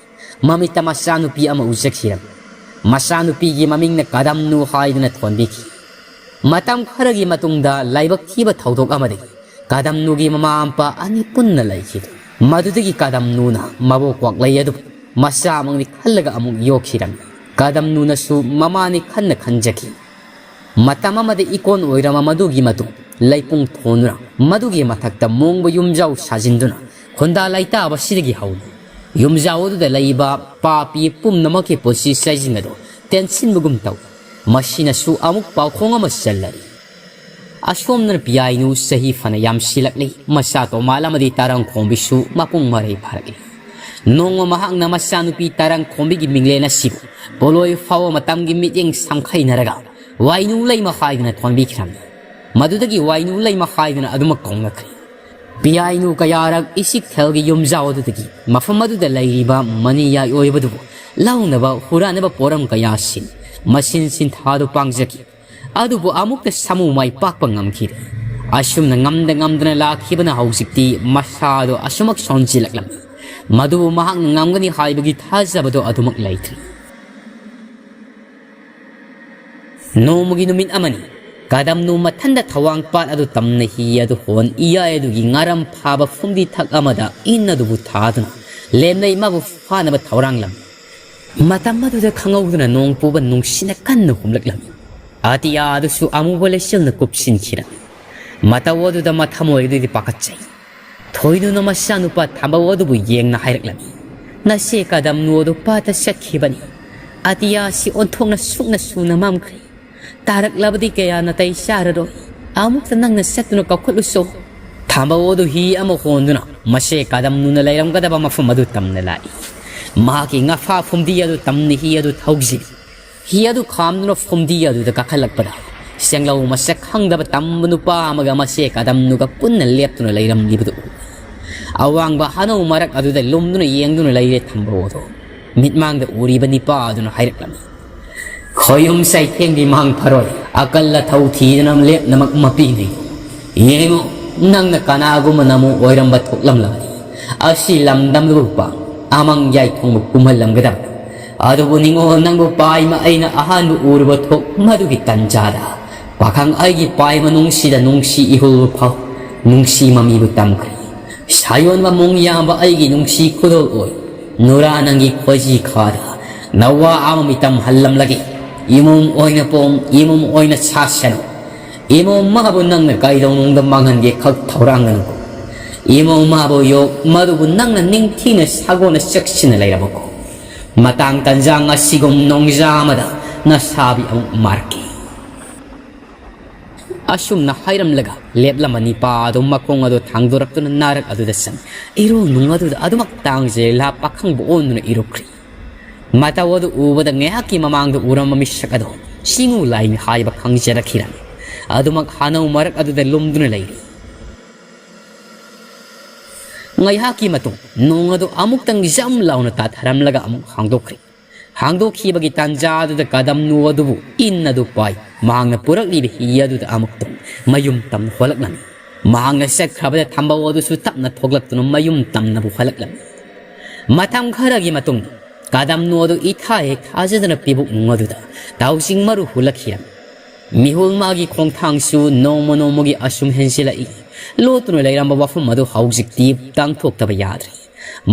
ꯃꯃꯤꯠꯇ ꯃꯆꯥꯅꯨꯄꯤ ꯑꯃ ꯎꯖꯈꯤꯔꯝꯃꯤ꯫ ꯃꯆꯥꯅꯨꯄꯤꯒꯤ ꯃꯃꯤꯡꯅ ꯀꯗꯝꯅꯨ ꯍꯥꯏꯗꯨꯅ ꯊꯣꯟꯕꯤꯈꯤ꯫ ꯃꯇꯝ ꯈꯔꯒꯤ ꯃꯇꯨꯡꯗ ꯂꯥꯏꯕꯛ ꯊꯤꯕ ꯊꯧꯗꯣꯛ ꯑꯃꯗꯒꯤ ꯀꯗꯝꯅꯨꯒꯤ ꯃꯃꯥ ꯃꯄꯥ ꯑꯅꯤ ꯄꯨꯟꯅ ꯂꯩꯈꯤꯗꯦ꯫ ꯃꯗꯨꯗꯒꯤ ꯀꯗꯝꯅꯨꯅ ꯃꯕꯣꯛ ꯀ꯭ꯋꯥꯛꯂꯩ ꯑꯗꯨꯕꯨ ꯃꯆꯥꯃꯛꯅꯤ ꯈꯜꯂꯒ ꯑꯃꯨꯛ ꯌꯣꯛꯈꯤꯔꯝꯃꯤ꯫ ꯀꯗꯝꯅꯨꯅꯁꯨ ꯃꯃꯥꯅꯤ ꯈꯟꯅ ꯈꯟꯖꯈꯤ꯫ ꯃꯇꯝ ꯑꯃꯗ ꯏꯀꯣꯟ ꯑꯣꯏꯔꯝꯕ ꯃꯗꯨꯒꯤ ꯃꯇꯨꯡ ꯂꯩꯄꯨꯡ ꯊꯣꯟꯗꯨꯅ ꯃꯗꯨꯒꯤ ꯃꯊꯛꯇ ꯃꯣꯡꯕ ꯌꯨꯝꯖꯥꯎ ꯁꯥꯖꯤꯟꯗꯨꯅ ꯈꯨꯟꯗꯥ ꯂꯩꯇꯥꯕꯁꯤꯗꯒꯤ ꯍꯧꯅ ꯌꯨꯝꯖꯥꯎ ꯑꯗꯨꯗ ꯂꯩꯕ ꯄꯥꯄꯤ ꯄꯨꯝꯅꯃꯛꯀꯤ ꯄꯨꯟꯁꯤ ꯆꯩꯖꯤꯡ ꯑꯗꯨ ꯇꯦꯟꯁꯤꯟꯕꯒꯨꯝ ꯇꯧꯏ꯫ ꯃꯁꯤꯅꯁꯨ ꯑꯃꯨꯛ ꯄꯥꯎꯈꯣꯡ ꯑꯃ ꯆꯜꯂꯔꯤ꯫ ꯑꯁꯣꯝꯗꯅ ꯄꯤꯌꯥꯏꯅꯨ ꯆꯍꯤ ꯐꯅ ꯌꯥꯝꯁꯤꯜꯂꯛꯂꯤ꯫ ꯃꯆꯥ ꯇꯣꯃꯥꯜ ꯑꯃꯗꯤ ꯇꯔꯪ ꯈꯣꯝꯕꯤꯁꯨ ꯃꯄꯨꯡ ꯃꯔꯩ ꯐꯥꯔꯛꯂꯤ꯫ ꯅꯣꯡꯃ ꯃꯍꯥꯛꯅ ꯃꯆꯥꯅꯨꯄꯤ ꯇꯔꯪ ꯈꯣꯝꯕꯤꯒꯤ ꯃꯤꯡꯂꯦꯟ ꯑꯁꯤꯕꯨ ꯄꯣꯂꯣꯏ ꯐꯥꯎꯕ ꯃꯇꯝꯒꯤ ꯃꯤꯠꯌꯦꯡ ꯁꯝꯈꯩꯅꯔꯒ ꯋꯥꯏꯅꯨ ꯂꯩꯃ ꯍꯥꯏꯗꯨꯅ ꯊꯣꯟꯕꯤꯈ꯭ꯔꯝꯃꯤ꯫ ꯃꯗꯨꯗꯒꯤ ꯋꯥꯏꯅꯨ ꯂꯩꯃ ꯍꯥꯏꯗꯨꯅ ꯑꯗꯨꯃꯛ ꯀꯧꯅꯈ꯭ꯔꯦ꯫ ꯄꯤꯌꯥꯏꯅꯨ ꯀꯌꯥꯔꯛ ꯏꯁꯤꯛ ꯈꯦꯜꯒꯤ ꯌꯨꯝꯖꯥꯎ ꯑꯗꯨꯗꯒꯤ ꯃꯐꯝ ꯑꯗꯨꯗ ꯂꯩꯔꯤꯕ ꯃꯅꯤꯌꯥꯏ ꯑꯣꯏꯕꯗꯨꯕꯨ ꯂꯧꯅꯕ ꯍꯨꯔꯥꯟꯅꯕ ꯄꯣꯔꯝ ꯀꯌꯥ ꯁꯤꯟ ꯃꯁꯤꯟ ꯁꯤꯟꯊꯥꯗꯨ ꯄꯥꯡꯖꯈꯤ꯫ ꯑꯗꯨꯕꯨ ꯑꯃꯨꯛꯇ ꯁꯥꯃꯨ ꯃꯥꯏ ꯄꯥꯛꯄ ꯉꯝꯈꯤꯗꯦ꯫ ꯑꯁꯨꯝꯅ ꯉꯝꯗ ꯉꯝꯗꯅ ꯂꯥꯛꯈꯤꯕꯅ ꯍꯧꯖꯤꯛꯇꯤ ꯃꯁꯥꯗꯣ ꯑꯁꯨꯃꯛ ꯁꯣꯟꯖꯤꯜꯂꯛꯂꯝꯃꯤ꯫ ꯃꯗꯨꯕꯨ ꯃꯍꯥꯛꯅ ꯉꯝꯒꯅꯤ ꯍꯥꯏꯕꯒꯤ ꯊꯥꯖꯕꯗꯣ ꯑꯗꯨꯃꯛ ꯂꯩꯇ꯭ꯔꯤ꯫ ꯅꯣꯡꯃꯒꯤ ꯅꯨꯃꯤꯠ ꯑꯃꯅꯤ꯫ ꯀꯗꯝꯅꯨ ꯃꯊꯟꯗ ꯊꯋꯥꯡ ꯄꯥꯠ ꯑꯗꯨ ꯇꯝꯅ ꯍꯤ ꯑꯗꯨ ꯍꯣꯟ ꯏꯌꯥꯏ ꯑꯗꯨꯒꯤ ꯉꯥꯔꯝ ꯐꯥꯕ ꯐꯨꯝꯗꯤ ꯊꯛ ꯑꯃꯗ ꯏꯟ ꯑꯗꯨꯕꯨ ꯊꯥꯗꯨꯅ ꯂꯦꯝꯅꯩ ꯃꯥꯕꯨ ꯐꯥꯅꯕ ꯊꯧꯔꯥꯡꯂꯝꯃꯤ꯫ ꯃꯇꯝ ꯑꯗꯨꯗ ꯈꯪꯍꯧꯗꯅ ꯅꯣꯡ ꯄꯨꯕ ꯅꯨꯡꯁꯤꯠꯅ ꯀꯟꯅ ꯍꯨꯝꯂꯛꯂꯝꯃꯤ꯫ ꯑꯇꯤꯌꯥ ꯑꯗꯨꯁꯨ ꯑꯃꯨꯕ ꯂꯩꯆꯤꯜꯅ ꯀꯨꯞꯁꯤꯟꯈꯤꯔꯝꯃꯤ꯫ ꯃꯇꯧ ꯑꯗꯨꯗ ꯃꯊꯃꯣꯏ ꯑꯗꯨꯗꯤ ꯄꯥꯈꯠꯆꯩ꯫ ꯊꯣꯏꯗꯨꯅ ꯃꯆꯥꯅꯨꯄꯥ ꯊꯝꯕꯧ ꯑꯗꯨꯕꯨ ꯌꯦꯡꯅ ꯍꯥꯏꯔꯛꯂꯝꯃꯤ, "ꯅꯆꯦ ꯀꯗꯝꯅꯨ ꯑꯗꯨ ꯄꯥꯠꯇ ꯆꯠꯈꯤꯕꯅꯤ꯫ ꯑꯇꯤꯌꯥꯁꯤ ꯑꯣꯟꯊꯣꯛꯅ ꯁꯨꯛꯅ ꯁꯨꯅ ꯃꯝꯈ꯭ꯔꯦ꯫ ꯇꯥꯔꯛꯂꯕꯗꯤ ꯀꯌꯥ ꯅꯥꯇꯩ ꯆꯥꯔꯔꯣꯏ꯫ ꯑꯃꯨꯛꯇ ꯅꯪꯅ ꯆꯠꯇꯨꯅ ꯀꯧꯈꯠꯂꯨꯆꯣ꯫" ꯊꯝꯕꯧ ꯑꯗꯨ ꯍꯤ ꯑꯃ ꯍꯣꯟꯗꯨꯅ ꯃꯆꯦ ꯀꯗꯝꯅꯨꯅ ꯂꯩꯔꯝꯒꯗꯕ ꯃꯐꯝ ꯑꯗꯨ ꯇꯝꯅ ꯂꯥꯛꯏ꯫ ꯃꯍꯥꯛꯀꯤ ꯉꯐꯥ ꯐꯨꯝꯗꯤ ꯑꯗꯨ ꯇꯝꯅ ꯍꯤ ꯑꯗꯨ ꯊꯧꯖꯤꯜꯂꯤ꯫ ꯍꯤ ꯑꯗꯨ ꯈꯥꯝꯗꯨꯅ ꯐꯨꯝꯗꯤ ꯑꯗꯨꯗ ꯀꯥꯈꯠꯂꯛꯄꯗ, ꯁꯦꯡꯂꯧ ꯃꯁꯛ ꯈꯪꯗꯕ ꯇꯝꯕ ꯅꯨꯄꯥ ꯑꯃꯒ ꯃꯆꯦ ꯀꯗꯝꯅꯨꯒ ꯄꯨꯟꯅ ꯂꯦꯞꯇꯨꯅ ꯂꯩꯔꯝꯂꯤꯕꯗꯨ ꯎꯏ꯫ ꯑꯋꯥꯡꯕ ꯍꯅꯧ ꯃꯔꯛ ꯑꯗꯨꯗ ꯂꯨꯝꯗꯨꯅ ꯌꯦꯡꯗꯨꯅ ꯂꯩꯔꯦ ꯊꯝꯕꯧ ꯑꯗꯨ꯫ ꯃꯤꯠꯃꯥꯡꯗ ꯎꯔꯤꯕ ꯅꯤꯄꯥ ꯑꯗꯨꯅ ꯍꯥꯏꯔꯛꯂꯝꯃꯤ, "ꯈꯣꯌꯨꯝ ꯆꯩꯊꯦꯡꯗꯤ ꯃꯥꯡ ꯐꯔꯣꯏ, ꯑꯀꯜ ꯑꯊꯧ ꯊꯤꯗꯅ ꯂꯦꯞꯅꯃꯛ ꯃꯄꯤꯅꯤ꯫ ꯌꯦꯡꯉꯨ, ꯅꯪꯅ ꯀꯅꯥꯒꯨꯝꯕ ꯅꯃꯨ ꯑꯣꯏꯔꯝꯕ ꯊꯣꯛꯂꯝꯂꯕꯅꯤ꯫ ꯑꯁꯤ ꯂꯝꯗꯝꯗꯨꯕꯨ ꯄꯥꯡ ꯑꯃꯪ ꯌꯥꯏꯊꯣꯡꯕ ꯀꯨꯝꯍꯜꯂꯝꯒꯗꯕ꯫ ꯑꯗꯨꯕꯨ ꯅꯤꯡꯉꯣꯜ ꯅꯪꯕꯨ ꯄꯥꯏꯃ ꯑꯩꯅ ꯑꯍꯥꯟꯕ ꯎꯔꯨꯕ ꯊꯣꯛ ꯃꯗꯨꯒꯤ ꯇꯟꯖꯥꯗ ꯄꯥꯈꯪ ꯑꯩꯒꯤ ꯄꯥꯏꯃ ꯅꯨꯡꯁꯤꯗ ꯅꯨꯡꯁꯤ ꯏꯍꯨꯜ ꯐꯥꯎ ꯅꯨꯡꯁꯤ ꯃꯃꯤꯕꯨ ꯇꯝꯈ꯭ꯔꯦ꯫ ꯁꯥꯌꯣꯟꯕ ꯃꯣꯡ ꯌꯥꯝꯕ ꯑꯩꯒꯤ ꯅꯨꯡꯁꯤ ꯈꯨꯗꯣꯜ ꯑꯣꯏ, ꯅꯨꯔꯥ ꯅꯪꯒꯤ ꯈꯣꯏꯖꯤ ꯈꯥꯗ ꯅꯋꯥ ꯑꯃ ꯃꯤꯇꯝ ꯍꯜꯂꯝꯂꯒꯦ꯫ ꯏꯃꯨꯡ ꯑꯣꯏꯅ ꯄꯣꯡ, ꯏꯃꯨꯡ ꯑꯣꯏꯅ ꯁꯥꯁꯅꯨ꯫ ꯏꯃꯨꯡ ꯃꯥꯕꯨ ꯅꯪꯅ ꯀꯩꯗꯧꯅꯨꯡꯗ ꯃꯥꯡꯍꯟꯒꯦ ꯈꯛ ꯊꯧꯔꯥꯡꯒꯅꯨ꯫ ꯏꯃꯨꯡ ꯃꯥꯕꯨ ꯌꯣꯛ, ꯃꯗꯨꯕꯨ ꯅꯪꯅ ꯅꯤꯡꯊꯤꯅ ꯁꯥꯒꯣꯟꯅ ꯆꯦꯛꯁꯤꯟꯅ ꯂꯩꯔꯕꯀꯣ꯫ ꯃꯇꯥꯡ ꯇꯟꯖꯥ ꯉꯁꯤꯒꯨꯝ ꯅꯣꯡꯖꯥ ꯑꯃꯗ ꯅꯁꯥꯕꯤ ꯑꯃꯨꯛ ꯃꯥꯔꯛꯀꯦ꯫" ꯑꯁꯨꯝꯅ ꯍꯥꯏꯔꯝꯂꯒ ꯂꯦꯞꯂꯝꯕ ꯅꯤꯄꯥ ꯑꯗꯨ ꯃꯈꯣꯡ ꯑꯗꯨ ꯊꯥꯡꯗꯣꯔꯛꯇꯨꯅ ꯅꯥꯔꯛ ꯑꯗꯨꯗ ꯆꯪ ꯏꯔꯣ ꯅꯨꯡ ꯑꯗꯨꯗ ꯑꯗꯨꯃꯛ ꯇꯥꯡꯖꯦ ꯂꯥ ꯄꯥꯈꯪꯕ ꯑꯣꯟꯗꯨꯅ ꯏꯔꯨꯈ꯭ꯔꯤ꯫ ꯃꯇꯧ ꯑꯗꯨ ꯎꯕꯗ ꯉꯥꯏꯍꯥꯛꯀꯤ ꯃꯃꯥꯡꯗ ꯎꯔꯝꯕ ꯃꯤꯁꯛ ꯑꯗꯨ ꯆꯤꯡꯉꯨ ꯂꯥꯏꯅꯤ ꯍꯥꯏꯕ ꯈꯪꯖꯔꯛꯈꯤꯔꯝꯃꯤ꯫ ꯑꯗꯨꯃꯛ ꯍꯥꯅꯧ ꯃꯔꯛ ꯑꯗꯨꯗ ꯂꯨꯝꯗꯨꯅ ꯂꯩꯔꯤ꯫ ꯉꯥꯏꯍꯥꯛꯀꯤ ꯃꯇꯨꯡ ꯅꯣꯡ ꯑꯗꯨ ꯑꯃꯨꯛꯇꯪ ꯖꯝ ꯂꯥꯎꯅ ꯇꯥꯊꯔꯝꯂꯒ ꯑꯃꯨꯛ ꯍꯥꯡꯗꯣꯛꯈ꯭ꯔꯤ꯫ ꯍꯥꯡꯗꯣꯛꯈꯤꯕꯒꯤ ꯇꯥꯟꯖꯥ ꯑꯗꯨꯗ ꯀꯗꯝꯅꯨ ꯑꯗꯨꯕꯨ ꯏꯟ ꯑꯗꯨ ꯄꯥꯏ ꯃꯍꯥꯛꯅ ꯄꯨꯔꯛꯂꯤꯕ ꯍꯤ ꯑꯗꯨꯗ ꯑꯃꯨꯛꯇꯪ ꯃꯌꯨꯝ ꯇꯝꯅ ꯍꯣꯜꯂꯛꯂꯝꯃꯤ꯫ ꯃꯍꯥꯛꯅ ꯆꯠꯈ꯭ꯔꯕꯗ ꯊꯝꯕꯧ ꯑꯗꯨꯁꯨ ꯇꯞꯅ ꯊꯣꯛꯂꯛꯇꯨꯅ ꯃꯌꯨꯝ ꯇꯝꯅꯕꯨ ꯍꯜꯂꯛꯂꯝꯃꯤ꯫ ꯃꯇꯝ ꯈꯔꯒꯤ ꯃꯇꯨꯡꯗ ꯀꯗꯝꯅꯨ ꯑꯗꯨ ꯏꯊꯥ ꯍꯦꯛ ꯊꯥꯖꯗꯅ ꯄꯤꯕꯨꯛ ꯅꯨꯡ ꯑꯗꯨꯗ ꯇꯥꯎꯖꯤꯡ ꯃꯔꯨ ꯍꯨꯜꯂꯛꯈꯤꯔꯝꯃꯤ꯫ ꯃꯤꯍꯨꯜ ꯃꯥꯒꯤ ꯈꯣꯡꯊꯥꯡꯁꯨ ꯅꯣꯡꯃ ꯅꯣꯡꯃꯒꯤ ꯑꯁꯨꯝ ꯍꯦꯟꯖꯤꯜꯂꯛꯏ꯫ ꯂꯣꯠꯇꯨꯅ ꯂꯩꯔꯝꯕ ꯋꯥꯐꯝ ꯑꯗꯨ ꯍꯧꯖꯤꯛꯇꯤ ꯇꯥꯡꯊꯣꯛꯇꯕ ꯌꯥꯗ꯭ꯔꯦ꯫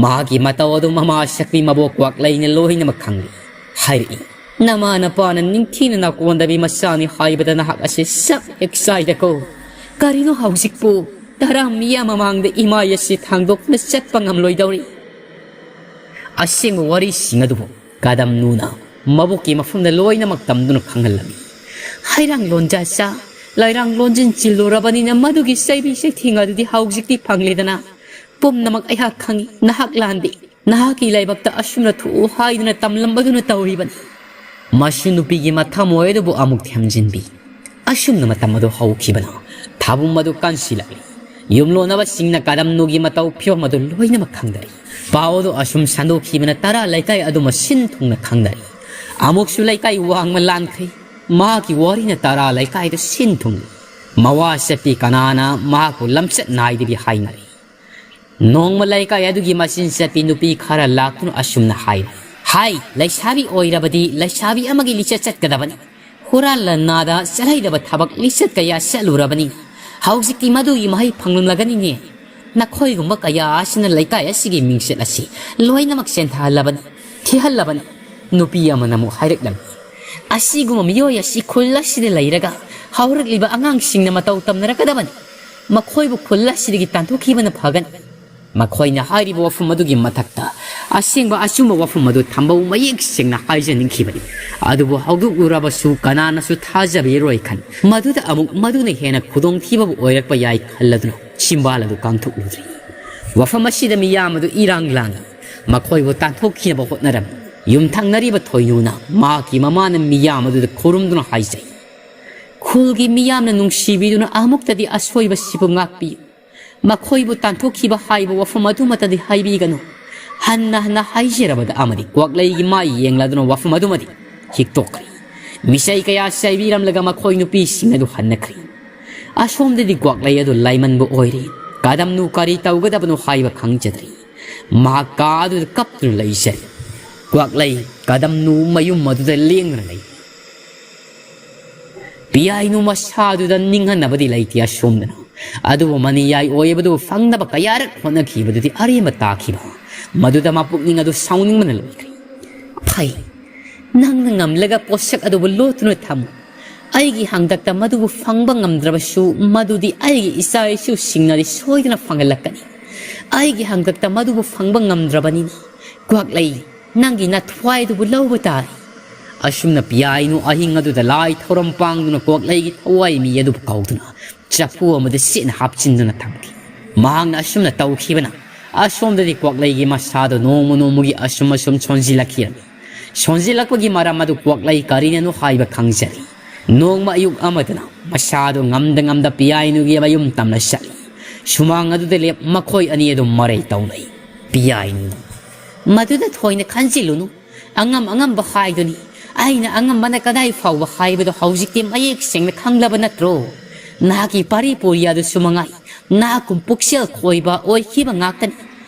ꯃꯍꯥꯛꯀꯤ ꯃꯇꯧ ꯑꯗꯨ ꯃꯃꯥ ꯁꯛꯄꯤ ꯃꯕꯣꯛ ꯀ꯭ꯋꯥꯛꯂꯩꯅ ꯂꯣꯏꯅꯃꯛ ꯈꯪꯂꯤ꯫ ꯍꯥꯏꯔꯛꯏ, "ꯅꯃꯥ ꯅꯄꯥꯅ ꯅꯤꯡꯊꯤꯅ ꯅꯥꯀꯣꯟꯗꯕꯤ ꯃꯆꯥꯅꯤ ꯍꯥꯏꯕꯗ ꯅꯍꯥꯛ ꯑꯁꯤ ꯆꯞ ꯍꯦꯛ ꯆꯥꯏꯗꯀꯣ꯫ ꯀꯔꯤꯅꯣ ꯍꯧꯖꯤꯛꯄꯨ? ꯇꯔꯥ ꯃꯤꯌꯥꯝ ꯃꯃꯥꯡꯗ ꯏꯃꯥ ꯑꯁꯤ ꯊꯥꯡꯗꯣꯛꯇꯨꯅ ꯆꯠꯄ ꯉꯝꯂꯣꯏꯗꯧꯔꯤ꯫ ꯑꯁꯦꯡꯕ ꯋꯥꯔꯤꯁꯤꯡ ꯑꯗꯨꯕꯨ ꯀꯗꯝꯅꯨꯅ ꯃꯕꯨꯛꯀꯤ ꯃꯐꯝꯗ ꯂꯣꯏꯅꯃꯛ ꯇꯝꯗꯨꯅ ꯈꯪꯍꯜꯂꯝꯃꯤ꯫ ꯍꯩꯔꯥꯡ ꯂꯣꯟꯖꯥ ꯆꯥ, ꯂꯩꯔꯥꯡ ꯂꯣꯟꯖꯤꯟ ꯆꯤꯜꯂꯨꯔꯕꯅꯤꯅ ꯃꯗꯨꯒꯤ ꯆꯩꯕꯤ ꯆꯩꯊꯦꯡ ꯑꯗꯨꯗꯤ ꯍꯧꯖꯤꯛꯇꯤ ꯐꯪꯂꯦꯗꯅ꯫ ꯄꯨꯝꯅꯃꯛ ꯑꯩꯍꯥꯛ ꯈꯪꯏ, ꯅꯍꯥꯛ ꯂꯥꯟꯗꯦ꯫ ꯅꯍꯥꯛꯀꯤ ꯂꯥꯏꯕꯛꯇ ꯑꯁꯨꯝꯅ ꯊꯣꯛꯎ ꯍꯥꯏꯗꯨꯅ ꯇꯝꯂꯝꯕꯗꯨꯅ ꯇꯧꯔꯤꯕꯅꯤ꯫ ꯃꯁꯨ ꯅꯨꯄꯤꯒꯤ ꯃꯊꯃꯣꯏ ꯑꯗꯨꯕꯨ ꯑꯃꯨꯛ ꯊꯦꯝꯖꯤꯟꯕꯤ꯫ ꯑꯁꯨꯝꯅ ꯃꯇꯝ ꯑꯗꯨ ꯍꯧꯈꯤꯕꯅ ꯊꯥꯕꯨꯝ ꯑꯗꯨ ꯀꯟꯁꯤꯜꯂꯛꯂꯤ꯫ ꯌꯨꯝꯂꯣꯟꯅꯕꯁꯤꯡꯅ ꯀꯗꯝꯅꯨꯒꯤ ꯃꯇꯧ ꯐꯤꯕꯝ ꯑꯗꯨ ꯂꯣꯏꯅꯃꯛ ꯈꯪꯅꯔꯤ꯫ ꯄꯥꯎ ꯑꯗꯨ ꯑꯁꯨꯝ ꯁꯟꯗꯣꯛꯈꯤꯕꯅ ꯇꯔꯥ ꯂꯩꯀꯥꯏ ꯑꯗꯨꯃ ꯁꯤꯟ ꯊꯨꯡꯅ ꯈꯪꯅꯔꯤ꯫ ꯑꯃꯨꯛꯁꯨ ꯂꯩꯀꯥꯏ ꯋꯥꯡꯃ ꯂꯥꯟꯈ꯭ꯔꯦ꯫ ꯃꯍꯥꯛꯀꯤ ꯋꯥꯔꯤꯅ ꯇꯔꯥ ꯂꯩꯀꯥꯏꯗ ꯁꯤꯟ ꯊꯨꯡꯂꯤ꯫ ꯃꯋꯥ ꯆꯠꯄꯤ ꯀꯅꯥꯅ ꯃꯍꯥꯛꯄꯨ ꯂꯝꯆꯠ ꯅꯥꯏꯗꯕꯤ ꯍꯥꯏꯅꯔꯤ꯫ ꯅꯣꯡꯃ ꯂꯩꯀꯥꯏ ꯑꯗꯨꯒꯤ ꯃꯆꯤꯟ ꯆꯠꯄꯤ ꯅꯨꯄꯤ ꯈꯔ ꯂꯥꯛꯇꯨꯅ ꯑꯁꯨꯝꯅ ꯍꯥꯏꯔꯤ, "ꯍꯥꯏ, ꯂꯩꯁꯥꯕꯤ ꯑꯣꯏꯔꯕꯗꯤ ꯂꯩꯁꯥꯕꯤ ꯑꯃꯒꯤ ꯂꯤꯆꯠ ꯆꯠꯀꯗꯕꯅꯤ꯫ ꯍꯨꯔꯥꯟ ꯂꯟꯅꯥꯗ ꯆꯠꯍꯩꯗꯕ ꯊꯕꯛ ꯂꯤꯆꯠ ꯀꯌꯥ ꯆꯠꯂꯨꯔꯕꯅꯤ꯫ ꯍꯧꯖꯤꯛꯇꯤ ꯃꯗꯨꯒꯤ ꯃꯍꯩ ꯐꯪꯂꯝꯂꯒꯅꯤꯅꯦ꯫ ꯅꯈꯣꯏꯒꯨꯝꯕ ꯀꯌꯥ ꯑꯁꯤꯅ ꯂꯩꯀꯥꯏ ꯑꯁꯤꯒꯤ ꯃꯤꯡꯆꯠ ꯑꯁꯤ ꯂꯣꯏꯅꯃꯛ ꯆꯦꯟꯊꯍꯜꯂꯕꯅꯤ, ꯊꯤꯍꯜꯂꯕꯅꯤ꯫" ꯅꯨꯄꯤ ꯑꯃꯅ ꯑꯃꯨꯛ ꯍꯥꯏꯔꯛꯂꯝꯃꯤ, "ꯑꯁꯤꯒꯨꯝꯕ ꯃꯤꯑꯣꯏ ꯑꯁꯤ ꯈꯨꯜ ꯑꯁꯤꯗ ꯂꯩꯔꯒ ꯍꯧꯔꯛꯂꯤꯕ ꯑꯉꯥꯡꯁꯤꯡꯅ ꯃꯇꯧ ꯇꯝꯅꯔꯛꯀꯗꯕꯅꯤ꯫ ꯃꯈꯣꯏꯕꯨ ꯈꯨꯜ ꯑꯁꯤꯗꯒꯤ ꯇꯥꯟꯊꯣꯛꯈꯤꯕꯅ ꯐꯒꯅꯤ꯫" ꯃꯈꯣꯏꯅ ꯍꯥꯏꯔꯤꯕ ꯋꯥꯐꯝ ꯑꯗꯨꯒꯤ ꯃꯊꯛꯇ ꯑꯁꯦꯡꯕ ꯑꯆꯨꯝꯕ ꯋꯥꯐꯝ ꯑꯗꯨ ꯊꯝꯕ ꯃꯌꯦꯛ ꯁꯦꯡꯅ ꯍꯥꯏꯖꯅꯤꯡꯈꯤꯕꯅꯤ꯫ ꯑꯗꯨꯕꯨ ꯍꯧꯗꯣꯛꯂꯨꯔꯕꯁꯨ ꯀꯅꯥꯅꯁꯨ ꯊꯥꯖꯕꯤꯔꯣꯏ ꯈꯟ꯫ ꯃꯗꯨꯗ ꯑꯃꯨꯛ ꯃꯗꯨꯅ ꯍꯦꯟꯅ ꯈꯨꯗꯣꯡꯊꯤꯕꯕꯨ ꯑꯣꯏꯔꯛꯄ ꯌꯥꯏ ꯈꯜꯂꯗꯨꯅ ꯆꯤꯝꯕꯥꯜ ꯑꯗꯨ ꯀꯥꯡꯊꯣꯛꯂꯨꯗ꯭ꯔꯤ꯫ ꯋꯥꯐꯝ ꯑꯁꯤꯗ ꯃꯤꯌꯥꯝ ꯑꯗꯨ ꯏꯔꯥꯡ ꯂꯥꯡꯏ꯫ ꯃꯈꯣꯏꯕꯨ ꯇꯥꯟꯊꯣꯛꯈꯤꯅꯕ ꯍꯣꯠꯅꯔꯝꯃꯤ꯫ ꯌꯨꯝꯊꯪꯅꯔꯤꯕ ꯊꯣꯏꯅꯨꯅ ꯃꯍꯥꯛꯀꯤ ꯃꯃꯥꯅ ꯃꯤꯌꯥꯝ ꯑꯗꯨꯗ ꯈꯨꯔꯨꯝꯗꯨꯅ ꯍꯥꯏꯖꯩ, "ꯈꯨꯜꯒꯤ ꯃꯤꯌꯥꯝꯅ ꯅꯨꯡꯁꯤꯕꯤꯗꯨꯅ ꯑꯃꯨꯛꯇꯗꯤ ꯑꯁꯣꯏꯕꯁꯤꯕꯨ ꯉꯥꯛꯄꯤꯌꯨ꯫ ꯃꯈꯣꯏꯕꯨ ꯇꯥꯟꯊꯣꯛꯈꯤꯕ ꯍꯥꯏꯕ ꯋꯥꯐꯝ ꯑꯗꯨꯃꯇꯗꯤ ꯍꯥꯏꯕꯤꯒꯅꯨ꯫" ꯍꯟꯅ ꯍꯟꯅ ꯍꯥꯏꯖꯔꯕꯗ ꯑꯃꯗꯤ ꯀ꯭ꯋꯥꯛꯂꯩꯒꯤ ꯃꯥꯏ ꯌꯦꯡꯂꯗꯨꯅ ꯋꯥꯐꯝ ꯑꯗꯨꯃꯗꯤ ꯍꯤꯛꯇꯣꯛꯈ꯭ꯔꯦ꯫ ꯃꯤꯁꯩ ꯀꯌꯥ ꯆꯩꯕꯤꯔꯝꯂꯒ ꯃꯈꯣꯏ ꯅꯨꯄꯤꯁꯤꯡ ꯑꯗꯨ ꯍꯟꯅꯈ꯭ꯔꯦ꯫ ꯑꯁꯣꯝꯗꯗꯤ ꯀ꯭ꯋꯥꯛꯂꯩ ꯑꯗꯨ ꯂꯥꯏꯃꯟꯕ ꯑꯣꯏꯔꯦ꯫ ꯀꯗꯝꯅꯨ ꯀꯔꯤ ꯇꯧꯒꯗꯕꯅꯣ ꯍꯥꯏꯕ ꯈꯪꯖꯗ꯭ꯔꯦ꯫ ꯃꯍꯥꯛ ꯀꯥ ꯑꯗꯨꯗ ꯀꯞꯇꯨꯅ ꯂꯩꯖꯔꯦ꯫ ꯀ꯭ꯋꯥꯛꯂꯩ ꯀꯗꯝꯅꯨ ꯃꯌꯨꯝ ꯑꯗꯨꯗ ꯂꯦꯡꯗꯨꯅ ꯂꯩ꯫ ꯄꯤꯌꯥꯏꯅꯨ ꯃꯁꯥꯗꯨꯗ ꯅꯤꯡꯍꯟꯅꯕꯗꯤ ꯂꯩꯇꯦ ꯑꯁꯣꯝꯗꯅ꯫ ꯑꯗꯨꯕꯨ ꯃꯅꯤꯌꯥꯏ ꯑꯣꯏꯕꯗꯨ ꯐꯪꯅꯕ ꯀꯌꯥꯔꯛ ꯍꯣꯠꯅꯈꯤꯕꯗꯨꯗꯤ ꯑꯔꯦꯝꯕ ꯇꯥꯈꯤꯕ꯫ ꯃꯗꯨꯗ ꯃꯄꯨꯛꯅꯤꯡ ꯑꯗꯨ ꯁꯥꯎꯅꯤꯡꯕꯅ ꯂꯣꯏꯈ꯭ꯔꯦ꯫ "ꯐꯩ, ꯅꯪꯅ ꯉꯝꯂꯒ ꯄꯣꯠꯁꯛ ꯑꯗꯨꯕꯨ ꯂꯣꯠꯇꯨꯅ ꯊꯝꯃꯨ꯫ ꯑꯩꯒꯤ ꯍꯪꯗꯛꯇ ꯃꯗꯨꯕꯨ ꯐꯪꯕ ꯉꯝꯗ꯭ꯔꯕꯁꯨ, ꯃꯗꯨꯗꯤ ꯑꯩꯒꯤ ꯏꯆꯥ ꯏꯁꯨꯁꯤꯡꯅꯗꯤ ꯁꯣꯏꯗꯅ ꯐꯪꯍꯜꯂꯛꯀꯅꯤ꯫ ꯑꯩꯒꯤ ꯍꯪꯗꯛꯇ ꯃꯗꯨꯕꯨ ꯐꯪꯕ ꯉꯝꯗ꯭ꯔꯕꯅꯤꯅ, ꯀ꯭ꯋꯥꯛꯂꯩ, ꯅꯪꯒꯤ ꯅꯊ꯭ꯋꯥꯏꯗꯨꯕꯨ ꯂꯧꯕ ꯇꯥꯔꯦ꯫ ꯑꯁꯨꯝꯅ ꯄꯤꯌꯥꯏꯅꯨ ꯑꯍꯤꯡ ꯑꯗꯨꯗ ꯂꯥꯏ ꯊꯧꯔꯝ ꯄꯥꯡꯗꯨꯅ ꯀ꯭ꯋꯥꯛꯂꯩꯒꯤ ꯊꯋꯥꯏ ꯃꯤ ꯑꯗꯨꯕꯨ ꯀꯧꯗꯨꯅ ꯆꯐꯨ ꯑꯃꯗ ꯆꯦꯠꯅ ꯍꯥꯞꯆꯤꯟꯗꯨꯅ ꯊꯝꯈꯤ꯫ ꯃꯍꯥꯛꯅ ꯑꯁꯨꯝꯅ ꯇꯧꯈꯤꯕꯅ ꯑꯁꯣꯝꯗꯗꯤ ꯀ꯭ꯋꯥꯛꯂꯩꯒꯤ ꯃꯁꯥꯗꯣ ꯅꯣꯡꯃ ꯅꯣꯡꯃꯒꯤ ꯑꯁꯨꯝ ꯑꯁꯨꯝ ꯁꯣꯟꯖꯤꯜꯂꯛꯈꯤꯔꯝꯃꯤ꯫ ꯁꯣꯟꯖꯤꯜꯂꯛꯄꯒꯤ ꯃꯔꯝ ꯑꯗꯨ ꯀ꯭ꯋꯥꯛꯂꯩ ꯀꯔꯤꯅꯅꯣ ꯍꯥꯏꯕ ꯈꯪꯖꯔꯤ꯫ ꯅꯣꯡꯃ ꯑꯌꯨꯛ ꯑꯃꯗꯅ ꯃꯁꯥꯗꯣ ꯉꯝꯗ ꯉꯝꯗ ꯄꯤꯌꯥꯏꯅꯨꯒꯤ ꯃꯌꯨꯝ ꯇꯝꯅ ꯆꯠꯂꯤ꯫ ꯁꯨꯃꯥꯡ ꯑꯗꯨꯗ ꯂꯦꯞ ꯃꯈꯣꯏ ꯑꯅꯤ ꯑꯗꯨ ꯃꯔꯩ ꯇꯧꯅꯩ꯫ ꯄꯤꯌꯥꯏꯅꯨꯅ, "ꯃꯗꯨꯗ ꯊꯣꯏꯅ ꯈꯟꯖꯤꯜꯂꯨꯅꯨ꯫ ꯑꯉꯝ ꯑꯉꯝꯕ ꯍꯥꯏꯗꯨꯅꯤ꯫ ꯑꯩꯅ ꯑꯉꯝꯕꯅ ꯀꯗꯥꯏ ꯐꯥꯎꯕ ꯍꯥꯏꯕꯗꯣ ꯍꯧꯖꯤꯛꯇꯤ ꯃꯌꯦꯛ ꯁꯦꯡꯅ ꯈꯪꯂꯕ ꯅꯠꯇ꯭ꯔꯣ? ꯅꯍꯥꯛꯀꯤ ꯄꯥꯔꯤ ꯄꯨꯔꯤ ꯑꯗꯨꯁꯨ ꯃꯉꯥꯏ꯫ ꯅꯍꯥꯛꯀꯨꯝ ꯄꯨꯛꯆꯦꯜ ꯈꯣꯏꯕ ꯑꯣꯏꯈꯤꯕ ꯉꯥꯛꯇꯅꯤ꯫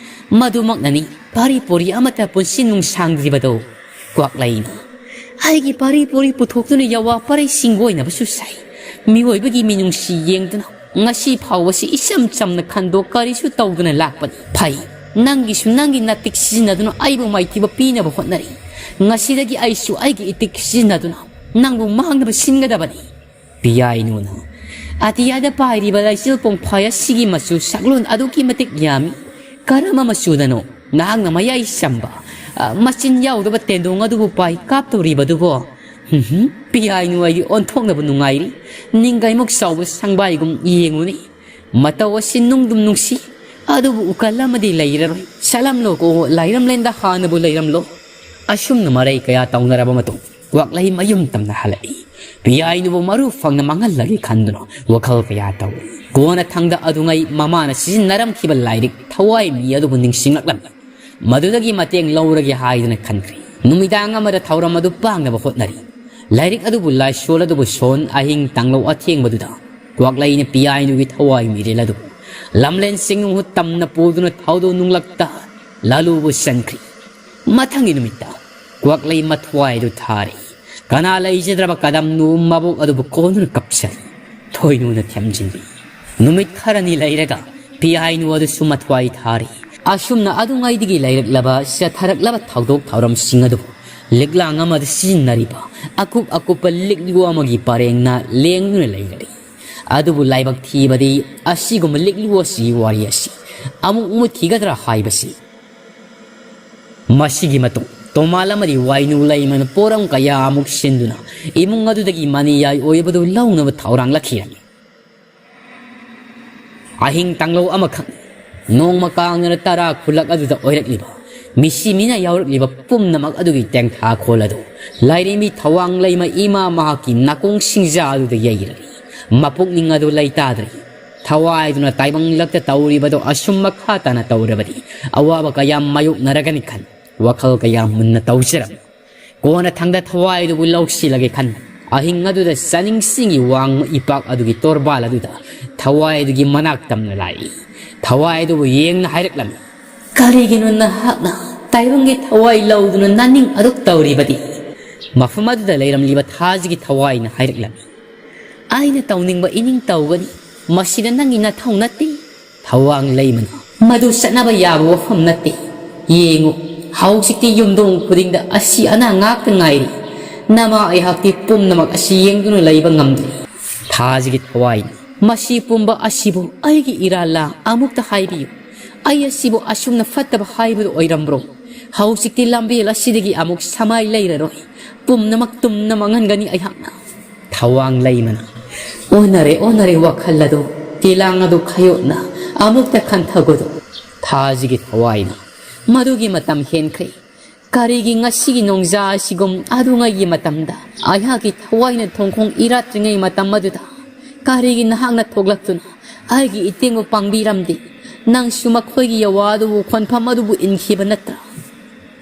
ꯃꯗꯨꯃꯛꯅꯅꯤ ꯄꯥꯔꯤ ꯄꯨꯔꯤ ꯑꯃꯠꯇ ꯄꯨꯟꯁꯤ ꯅꯨꯡꯁꯥꯡꯗ꯭ꯔꯤꯕꯗꯣ꯫ ꯀ꯭ꯋꯥꯛꯂꯩꯅ, ꯑꯩꯒꯤ ꯄꯥꯔꯤ ꯄꯨꯔꯤ ꯄꯨꯊꯣꯛꯇꯨꯅ ꯌꯥꯋꯥ ꯄꯔꯩ ꯁꯤꯡꯒꯣꯏꯅꯕꯁꯨ ꯁꯥꯏ꯫ ꯃꯤꯑꯣꯏꯕꯒꯤ ꯃꯤꯅꯨꯡꯁꯤ ꯌꯦꯡꯗꯨꯅ ꯉꯁꯤ ꯐꯥꯎꯕꯁꯤ ꯏꯆꯝ ꯆꯝꯅ ꯈꯟꯗꯣꯛ ꯀꯔꯤꯁꯨ ꯇꯧꯗꯅ ꯂꯥꯛꯄꯅꯤ꯫ ꯐꯩ, ꯅꯪꯒꯤꯁꯨ ꯅꯪꯒꯤ ꯅꯥꯇꯤꯛ ꯁꯤꯖꯤꯟꯅꯗꯨꯅ ꯑꯩꯕꯨ ꯃꯥꯏꯊꯤꯕ ꯄꯤꯅꯕ ꯍꯣꯠꯅꯔꯤ꯫ ꯉꯁꯤꯗꯒꯤ ꯑꯩꯁꯨ ꯑꯩꯒꯤ ꯏꯇꯤꯛ ꯁꯤꯖꯤꯟꯅꯗꯨꯅ ꯅꯪꯕꯨ ꯃꯥꯡꯅꯕ ꯁꯤꯟꯒꯗꯕꯅꯤ꯫" ꯄꯤꯌꯥꯏꯅꯨꯅ, "ꯑꯇꯤꯌꯥꯗ ꯄꯥꯏꯔꯤꯕ ꯂꯩꯆꯤꯜ ꯄꯣꯡꯐꯥꯏ ꯑꯁꯤꯒꯤ ꯃꯆꯨ ꯁꯛꯂꯣꯟ ꯑꯗꯨꯛꯀꯤ ꯃꯇꯤꯛ ꯌꯥꯝꯃꯤ꯫ ꯀꯔꯝꯕ ꯃꯆꯨꯗꯅꯣ ꯅꯍꯥꯛꯅ ꯃꯌꯥꯏ ꯆꯝꯕ, ꯑ, ꯃꯆꯤꯟ ꯌꯥꯎꯗꯕ ꯇꯦꯟꯗꯣꯡ ꯑꯗꯨꯕꯨ ꯄꯥꯏ ꯀꯥꯞꯇꯧꯔꯤꯕꯗꯨꯕꯣ? ꯍꯨꯝ ꯍꯨꯝ, ꯄꯤꯌꯥꯏꯅꯨ ꯑꯩꯗꯤ ꯑꯣꯟꯊꯣꯛꯅꯕ ꯅꯨꯡꯉꯥꯏꯔꯤ꯫ ꯅꯤꯡꯒꯥꯏꯃꯨꯛ ꯆꯥꯎꯕ ꯁꯪꯕꯥꯏꯒꯨꯝ ꯌꯦꯡꯉꯨꯅꯦ꯫ ꯃꯇꯧ ꯑꯁꯤ ꯅꯨꯡꯗꯨꯝ ꯅꯨꯡꯁꯤ, ꯑꯗꯨꯕꯨ ꯎꯀꯜ ꯑꯃꯗꯤ ꯂꯩꯔꯔꯣꯏ꯫ ꯆꯠꯂꯝꯂꯣꯀꯣ, ꯂꯥꯏꯔꯝꯂꯦꯟꯗ ꯍꯥꯟꯅꯕꯨ ꯂꯩꯔꯝꯂꯣ꯫" ꯑꯁꯨꯝꯅ ꯃꯔꯩ ꯀꯌꯥ ꯇꯧꯅꯔꯕ ꯃꯇꯨꯡ ꯀ꯭ꯋꯥꯛꯂꯩ ꯃꯌꯨꯝ ꯇꯝꯅ ꯍꯜꯂꯛꯏ꯫ ꯄꯤꯌꯥꯏꯅꯨꯕꯨ ꯃꯔꯨ ꯐꯪꯅ ꯃꯥꯡꯍꯜꯂꯒꯦ ꯈꯟꯗꯨꯅ ꯋꯥꯈꯜ ꯀꯌꯥ ꯇꯧꯏ꯫ ꯀꯣꯟꯅ ꯊꯪꯗ ꯑꯗꯨꯉꯩ ꯃꯃꯥꯅ ꯁꯤꯖꯤꯟꯅꯔꯝꯈꯤꯕ ꯂꯥꯏꯔꯤꯛ ꯊꯋꯥꯏ ꯃꯤ ꯑꯗꯨꯕꯨ ꯅꯤꯡꯁꯤꯡꯂꯛꯂꯝꯃꯤ꯫ ꯃꯗꯨꯗꯒꯤ ꯃꯇꯦꯡ ꯂꯧꯔꯒꯦ ꯍꯥꯏꯗꯨꯅ ꯈꯟꯈ꯭ꯔꯦ꯫ ꯅꯨꯃꯤꯗꯥꯡ ꯑꯃꯗ ꯊꯧꯔꯝ ꯑꯗꯨ ꯄꯥꯡꯅꯕ ꯍꯣꯠꯅꯔꯤ꯫ ꯂꯥꯏꯔꯤꯛ ꯑꯗꯨꯕꯨ ꯂꯥꯏꯁꯣꯜ ꯑꯗꯨꯕꯨ ꯁꯣꯟ ꯑꯍꯤꯡ ꯇꯥꯡꯂꯧ ꯑꯊꯦꯡꯕꯗꯨꯗ ꯀ꯭ꯋꯥꯛꯂꯩꯅ ꯄꯤꯌꯥꯏꯅꯨꯒꯤ ꯊꯋꯥꯏ ꯃꯤꯔꯦꯜ ꯑꯗꯨ ꯂꯝꯂꯦꯟ ꯆꯤꯡꯅꯨꯡ ꯍꯨꯠ ꯇꯝꯅ ꯄꯨꯗꯨꯅ ꯊꯧꯗꯣ ꯅꯨꯡꯂꯛꯇ ꯂꯥꯂꯨꯕꯨ ꯆꯟꯈ꯭ꯔꯤ꯫ ꯃꯊꯪꯒꯤ ꯅꯨꯃꯤꯠꯇ ꯀ꯭ꯋꯥꯛꯂꯩ ꯃꯊ꯭ꯋꯥꯏꯗꯨ ꯊꯥꯔꯤ꯫ ꯀꯅꯥ ꯂꯩꯖꯗ꯭ꯔꯕ ꯀꯗꯝꯅꯨ ꯃꯕꯣꯛ ꯑꯗꯨꯕꯨ ꯀꯣꯟꯗꯨꯅ ꯀꯞꯆꯔꯤ꯫ ꯊꯣꯏꯅꯨꯅ ꯊꯦꯝꯖꯤꯜꯂꯤ꯫ ꯅꯨꯃꯤꯠ ꯈꯔꯅꯤ ꯂꯩꯔꯒ ꯄꯤꯌꯥꯏꯅꯨ ꯑꯗꯨꯁꯨ ꯃꯊ꯭ꯋꯥꯏ ꯊꯥꯔꯤ꯫ ꯑꯁꯨꯝꯅ ꯑꯗꯨꯉꯩꯗꯒꯤ ꯂꯩꯔꯛꯂꯕ ꯆꯠꯊꯔꯛꯂꯕ ꯊꯧꯗꯣꯛ ꯊꯧꯔꯝꯁꯤꯡ ꯑꯗꯨꯕꯨ ꯂꯤꯛꯂꯥꯡ ꯑꯃꯗ ꯁꯤꯖꯤꯟꯅꯔꯤꯕ ꯑꯀꯨꯞ ꯑꯀꯨꯞꯄ ꯂꯤꯛꯂꯨ ꯑꯃꯒꯤ ꯄꯔꯦꯡꯅ ꯂꯦꯡꯗꯨꯅ ꯂꯩꯔꯤ꯫ ꯑꯗꯨꯕꯨ ꯂꯥꯏꯕꯛ ꯊꯤꯕꯗꯤ ꯑꯁꯤꯒꯨꯝꯕ ꯂꯤꯛꯂꯨ ꯑꯁꯤꯒꯤ ꯋꯥꯔꯤ ꯑꯁꯤ ꯑꯃꯨꯛ ꯃꯨꯠꯈꯤꯒꯗ꯭ꯔꯥ ꯍꯥꯏꯕꯁꯤ꯫ ꯃꯁꯤꯒꯤ ꯃꯇꯨꯡ ꯇꯣꯃꯥꯜ ꯑꯃꯗꯤ ꯋꯥꯏꯅꯨ ꯂꯩꯃꯅ ꯄꯣꯔꯝ ꯀꯌꯥ ꯑꯃꯨꯛ ꯁꯤꯟꯗꯨꯅ ꯏꯃꯨꯡ ꯑꯗꯨꯗꯒꯤ ꯃꯅꯤꯌꯥꯏ ꯑꯣꯏꯕꯗꯨ ꯂꯧꯅꯕ ꯊꯧꯔꯥꯡ ꯂꯥꯛꯈꯤꯔꯝꯃꯤ꯫ ꯑꯍꯤꯡ ꯇꯥꯡꯂꯧ ꯑꯃꯈꯛ ꯅꯣꯡꯃ ꯀꯥꯡꯗꯅ ꯇꯔꯥ ꯈꯨꯜꯂꯛ ꯑꯗꯨꯗ ꯑꯣꯏꯔꯛꯂꯤꯕ ꯃꯤꯁꯤ ꯃꯤꯅ ꯌꯥꯎꯔꯛꯂꯤꯕ ꯄꯨꯝꯅꯃꯛ ꯑꯗꯨꯒꯤ ꯇꯦꯡꯊꯥꯈꯣꯜ ꯑꯗꯨ ꯂꯥꯏꯔꯦꯝꯕꯤ ꯊꯋꯥꯡ ꯂꯩꯃ ꯏꯃꯥ ꯃꯍꯥꯛꯀꯤ ꯅꯥꯀꯣꯡ ꯁꯤꯡꯖꯥ ꯑꯗꯨꯗ ꯌꯩꯔꯛꯏ꯫ ꯃꯄꯨꯛꯅꯤꯡ ꯑꯗꯨ ꯂꯩꯇꯥꯗ꯭ꯔꯦ꯫ ꯊꯋꯥꯏꯗꯨꯅ ꯇꯥꯏꯕꯪꯂꯛꯇ ꯇꯧꯔꯤꯕꯗꯨ ꯑꯁꯨꯝ ꯃꯈꯥ ꯇꯥꯅ ꯇꯧꯔꯕꯗꯤ ꯑꯋꯥꯕ ꯀꯌꯥ ꯃꯥꯌꯣꯛꯅꯔꯒꯅꯤ ꯈꯟ ꯋꯥꯈꯜ ꯀꯌꯥ ꯃꯨꯟꯅ ꯇꯧꯖꯔꯝꯃꯤ꯫ ꯀꯣꯟꯅ ꯊꯪꯗ ꯊꯋꯥꯏꯗꯨꯕꯨ ꯂꯧꯁꯤꯜꯂꯒꯦ ꯈꯟ ꯑꯍꯤꯡ ꯑꯗꯨꯗ ꯆꯥꯅꯤꯡꯁꯤꯡꯒꯤ ꯋꯥꯡꯃ ꯏꯄꯥꯛ ꯑꯗꯨꯒꯤ ꯇꯣꯔꯕꯥꯜ ꯑꯗꯨꯗ ꯊꯋꯥꯏꯗꯨꯒꯤ ꯃꯅꯥꯛ ꯇꯝꯅ ꯂꯥꯛꯏ꯫ ꯊꯋꯥꯏꯗꯨꯕꯨ ꯌꯦꯡꯅ ꯍꯥꯏꯔꯛꯂꯝꯃꯤ, "ꯀꯔꯤꯒꯤꯅꯣ ꯅꯍꯥꯛꯅ ꯇꯥꯏꯕꯪꯒꯤ ꯊꯋꯥꯏ ꯂꯧꯗꯨꯅ ꯅꯥꯅꯤꯡ ꯑꯗꯨꯛ ꯇꯧꯔꯤꯕꯗꯤ?" ꯃꯐꯝ ꯑꯗꯨꯗ ꯂꯩꯔꯝꯂꯤꯕ ꯊꯥꯖꯒꯤ ꯊꯋꯥꯏꯅ ꯍꯥꯏꯔꯛꯂꯝꯃꯤ, "ꯑꯩꯅ ꯇꯧꯅꯤꯡꯕ ꯏꯅꯤꯡ ꯇꯧꯒꯅꯤ, ꯃꯁꯤꯗ ꯅꯪꯒꯤ ꯅꯊꯧ ꯅꯠꯇꯦ꯫" ꯊꯋꯥꯡ ꯂꯩꯃꯅ ꯃꯗꯨ ꯆꯠꯅꯕ ꯌꯥꯕ ꯋꯥꯐꯝ ꯅꯠꯇꯦ꯫ ꯌꯦꯡꯉꯨ, ꯍꯧꯖꯤꯛꯇꯤ ꯌꯨꯝꯊꯣꯡ ꯈꯨꯗꯤꯡꯗ ꯑꯁꯤ ꯑꯅꯥ ꯉꯥꯛꯇ ꯉꯥꯏꯔꯤ꯫ ꯅꯃꯥ ꯑꯩꯍꯥꯛꯇꯤ ꯄꯨꯝꯅꯃꯛ ꯑꯁꯤ ꯌꯦꯡꯗꯨꯅ ꯂꯩꯕ ꯉꯝꯗ꯭ꯔꯤ꯫ ꯊꯥꯖꯒꯤ ꯊꯋꯥꯏꯅ, "ꯃꯁꯤ ꯄꯨꯝꯕ ꯑꯁꯤꯕꯨ ꯑꯩꯒꯤ ꯏꯔꯥꯜꯂꯥ? ꯑꯃꯨꯛꯇ ꯍꯥꯏꯕꯤꯌꯨ꯫ ꯑꯩ ꯑꯁꯤꯕꯨ ꯑꯁꯨꯝꯅ ꯐꯠꯇꯕ ꯍꯥꯏꯕꯗꯨ ꯑꯣꯏꯔꯝꯕ꯭ꯔꯣ? ꯍꯧꯖꯤꯛꯇꯤ ꯂꯝꯕꯦꯜ ꯑꯁꯤꯗꯒꯤ ꯑꯃꯨꯛ ꯁꯃꯥꯏ ꯂꯩꯔꯔꯣꯏ꯫ ꯄꯨꯝꯅꯃꯛ ꯇꯨꯝꯅ ꯃꯥꯡꯍꯟꯒꯅꯤ ꯑꯩꯍꯥꯛꯅ꯫" ꯊꯋꯥꯡ ꯂꯩꯃꯅ, "ꯑꯣꯟꯅꯔꯦ, ꯑꯣꯟꯅꯔꯦ ꯋꯥꯈꯜ ꯑꯗꯨ, ꯇꯤꯂꯥꯡ ꯑꯗꯨ ꯈꯥꯌꯣꯠꯅ ꯑꯃꯨꯛꯇ ꯈꯟꯊꯒꯗꯨ꯫" ꯊꯥꯖꯒꯤ ꯊꯋꯥꯏꯅ, "ꯃꯗꯨꯒꯤ ꯃꯇꯝ ꯍꯦꯟꯈ꯭ꯔꯦ꯫ ꯀꯔꯤꯒꯤ ꯉꯁꯤꯒꯤ ꯅꯣꯡꯖꯥ ꯑꯁꯤꯒꯨꯝ ꯑꯗꯨꯉꯩꯒꯤ ꯃꯇꯝꯗ ꯑꯩꯍꯥꯛꯀꯤ ꯊꯋꯥꯏꯅ ꯊꯣꯡꯈꯣꯡ ꯏꯔꯥꯠꯇ꯭ꯔꯤꯉꯩ ꯃꯇꯝ ꯑꯗꯨꯗ ꯀꯔꯤꯒꯤ ꯅꯍꯥꯛꯅ ꯊꯣꯛꯂꯛꯇꯨꯅ ꯑꯩꯒꯤ ꯏꯇꯦꯡꯕꯨ ꯄꯥꯡꯕꯤꯔꯝꯗꯦ? ꯅꯪꯁꯨ ꯃꯈꯣꯏꯒꯤ ꯌꯋꯥ ꯑꯗꯨꯕꯨ ꯈꯣꯟꯐꯝ ꯑꯗꯨꯕꯨ ꯏꯟꯈꯤꯕ ꯅꯠꯇ꯭ꯔꯥ?"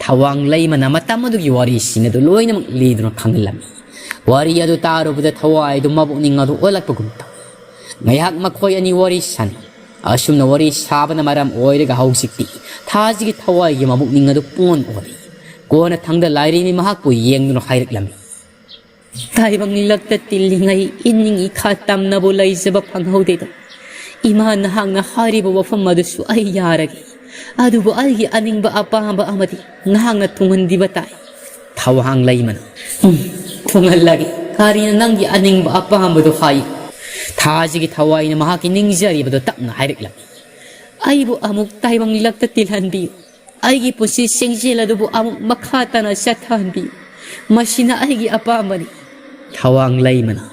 ꯊꯋꯥꯡ ꯂꯩꯃꯅ ꯃꯇꯝ ꯑꯗꯨꯒꯤ ꯋꯥꯔꯤꯁꯤꯡ ꯑꯗꯨ ꯂꯣꯏꯅꯃꯛ ꯂꯤꯗꯨꯅ ꯈꯪꯍꯜꯂꯝꯃꯤ꯫ ꯋꯥꯔꯤ ꯑꯗꯨ ꯇꯥꯔꯨꯕꯗ ꯊꯋꯥꯏ ꯑꯗꯨ ꯃꯕꯨꯛꯅꯤꯡ ꯑꯗꯨ ꯑꯣꯜꯂꯛꯄꯒꯨꯝ ꯇꯧꯏ꯫ ꯉꯥꯏꯍꯥꯛ ꯃꯈꯣꯏ ꯑꯅꯤ ꯋꯥꯔꯤ ꯁꯥꯟꯅꯩ꯫ ꯑꯁꯨꯝꯅ ꯋꯥꯔꯤ ꯁꯥꯕꯅ ꯃꯔꯝ ꯑꯣꯏꯔꯒ ꯍꯧꯖꯤꯛꯇꯤ ꯊꯥꯖꯒꯤ ꯊꯋꯥꯏꯒꯤ ꯃꯕꯨꯛꯅꯤꯡ ꯑꯗꯨ ꯄꯨꯡꯑꯣꯟ ꯑꯣꯜꯂꯤ꯫ ꯀꯣꯟꯅ ꯊꯪꯗ ꯂꯥꯏꯔꯦꯝꯕꯤ ꯃꯍꯥꯛꯄꯨ ꯌꯦꯡꯗꯨꯅ ꯍꯥꯏꯔꯛꯂꯝꯃꯤ, "ꯇꯥꯏꯕꯪ ꯂꯛꯇ ꯇꯤꯜꯂꯤꯉꯩ ꯏꯅꯤꯡ ꯏꯈꯥ ꯇꯝꯅꯕꯨ ꯂꯩꯖꯕ ꯐꯪꯍꯧꯗꯦꯗꯣ꯫ ꯏꯃꯥ, ꯅꯍꯥꯛꯅ ꯍꯥꯏꯔꯤꯕ ꯋꯥꯐꯝ ꯑꯗꯨꯁꯨ ꯑꯩ ꯌꯥꯔꯒꯦ꯫ ꯑꯗꯨꯕꯨ ꯑꯩꯒꯤ ꯑꯅꯤꯡꯕ ꯑꯄꯥꯝꯕ ꯑꯃꯗꯤ ꯅꯍꯥꯛꯅ ꯊꯨꯡꯍꯟꯕꯤꯕ ꯇꯥꯏ꯫" ꯊꯋꯥꯡ ꯂꯩꯃꯅ, "ꯎꯝ, ꯊꯨꯡꯍꯜꯂꯒꯦ꯫ ꯀꯔꯤꯅꯣ ꯅꯪꯒꯤ ꯑꯅꯤꯡꯕ ꯑꯄꯥꯝꯕꯗꯣ ꯍꯥꯏꯌꯨ?" ꯊꯥꯖꯒꯤ ꯊꯋꯥꯏꯅ ꯃꯍꯥꯛꯀꯤ ꯅꯤꯡꯖꯔꯤꯕꯗꯣ ꯇꯞꯅ ꯍꯥꯏꯔꯛꯂꯝꯃꯤ꯫ "ꯑꯩꯕꯨ ꯑꯃꯨꯛ ꯇꯥꯏꯕꯪꯂꯛꯇ ꯇꯤꯜꯍꯟꯕꯤꯌꯨ꯫ ꯑꯩꯒꯤ ꯄꯨꯟꯁꯤ ꯁꯦꯡꯖꯦꯜ ꯑꯗꯨꯕꯨ ꯑꯃꯨꯛ ꯃꯈꯥ ꯇꯥꯅ ꯆꯠꯊꯍꯟꯕꯤꯌꯨ꯫ ꯃꯁꯤꯅ ꯑꯩꯒꯤ ꯑꯄꯥꯝꯕꯅꯤ꯫" ꯊꯋꯥꯡ ꯂꯩꯃꯅ,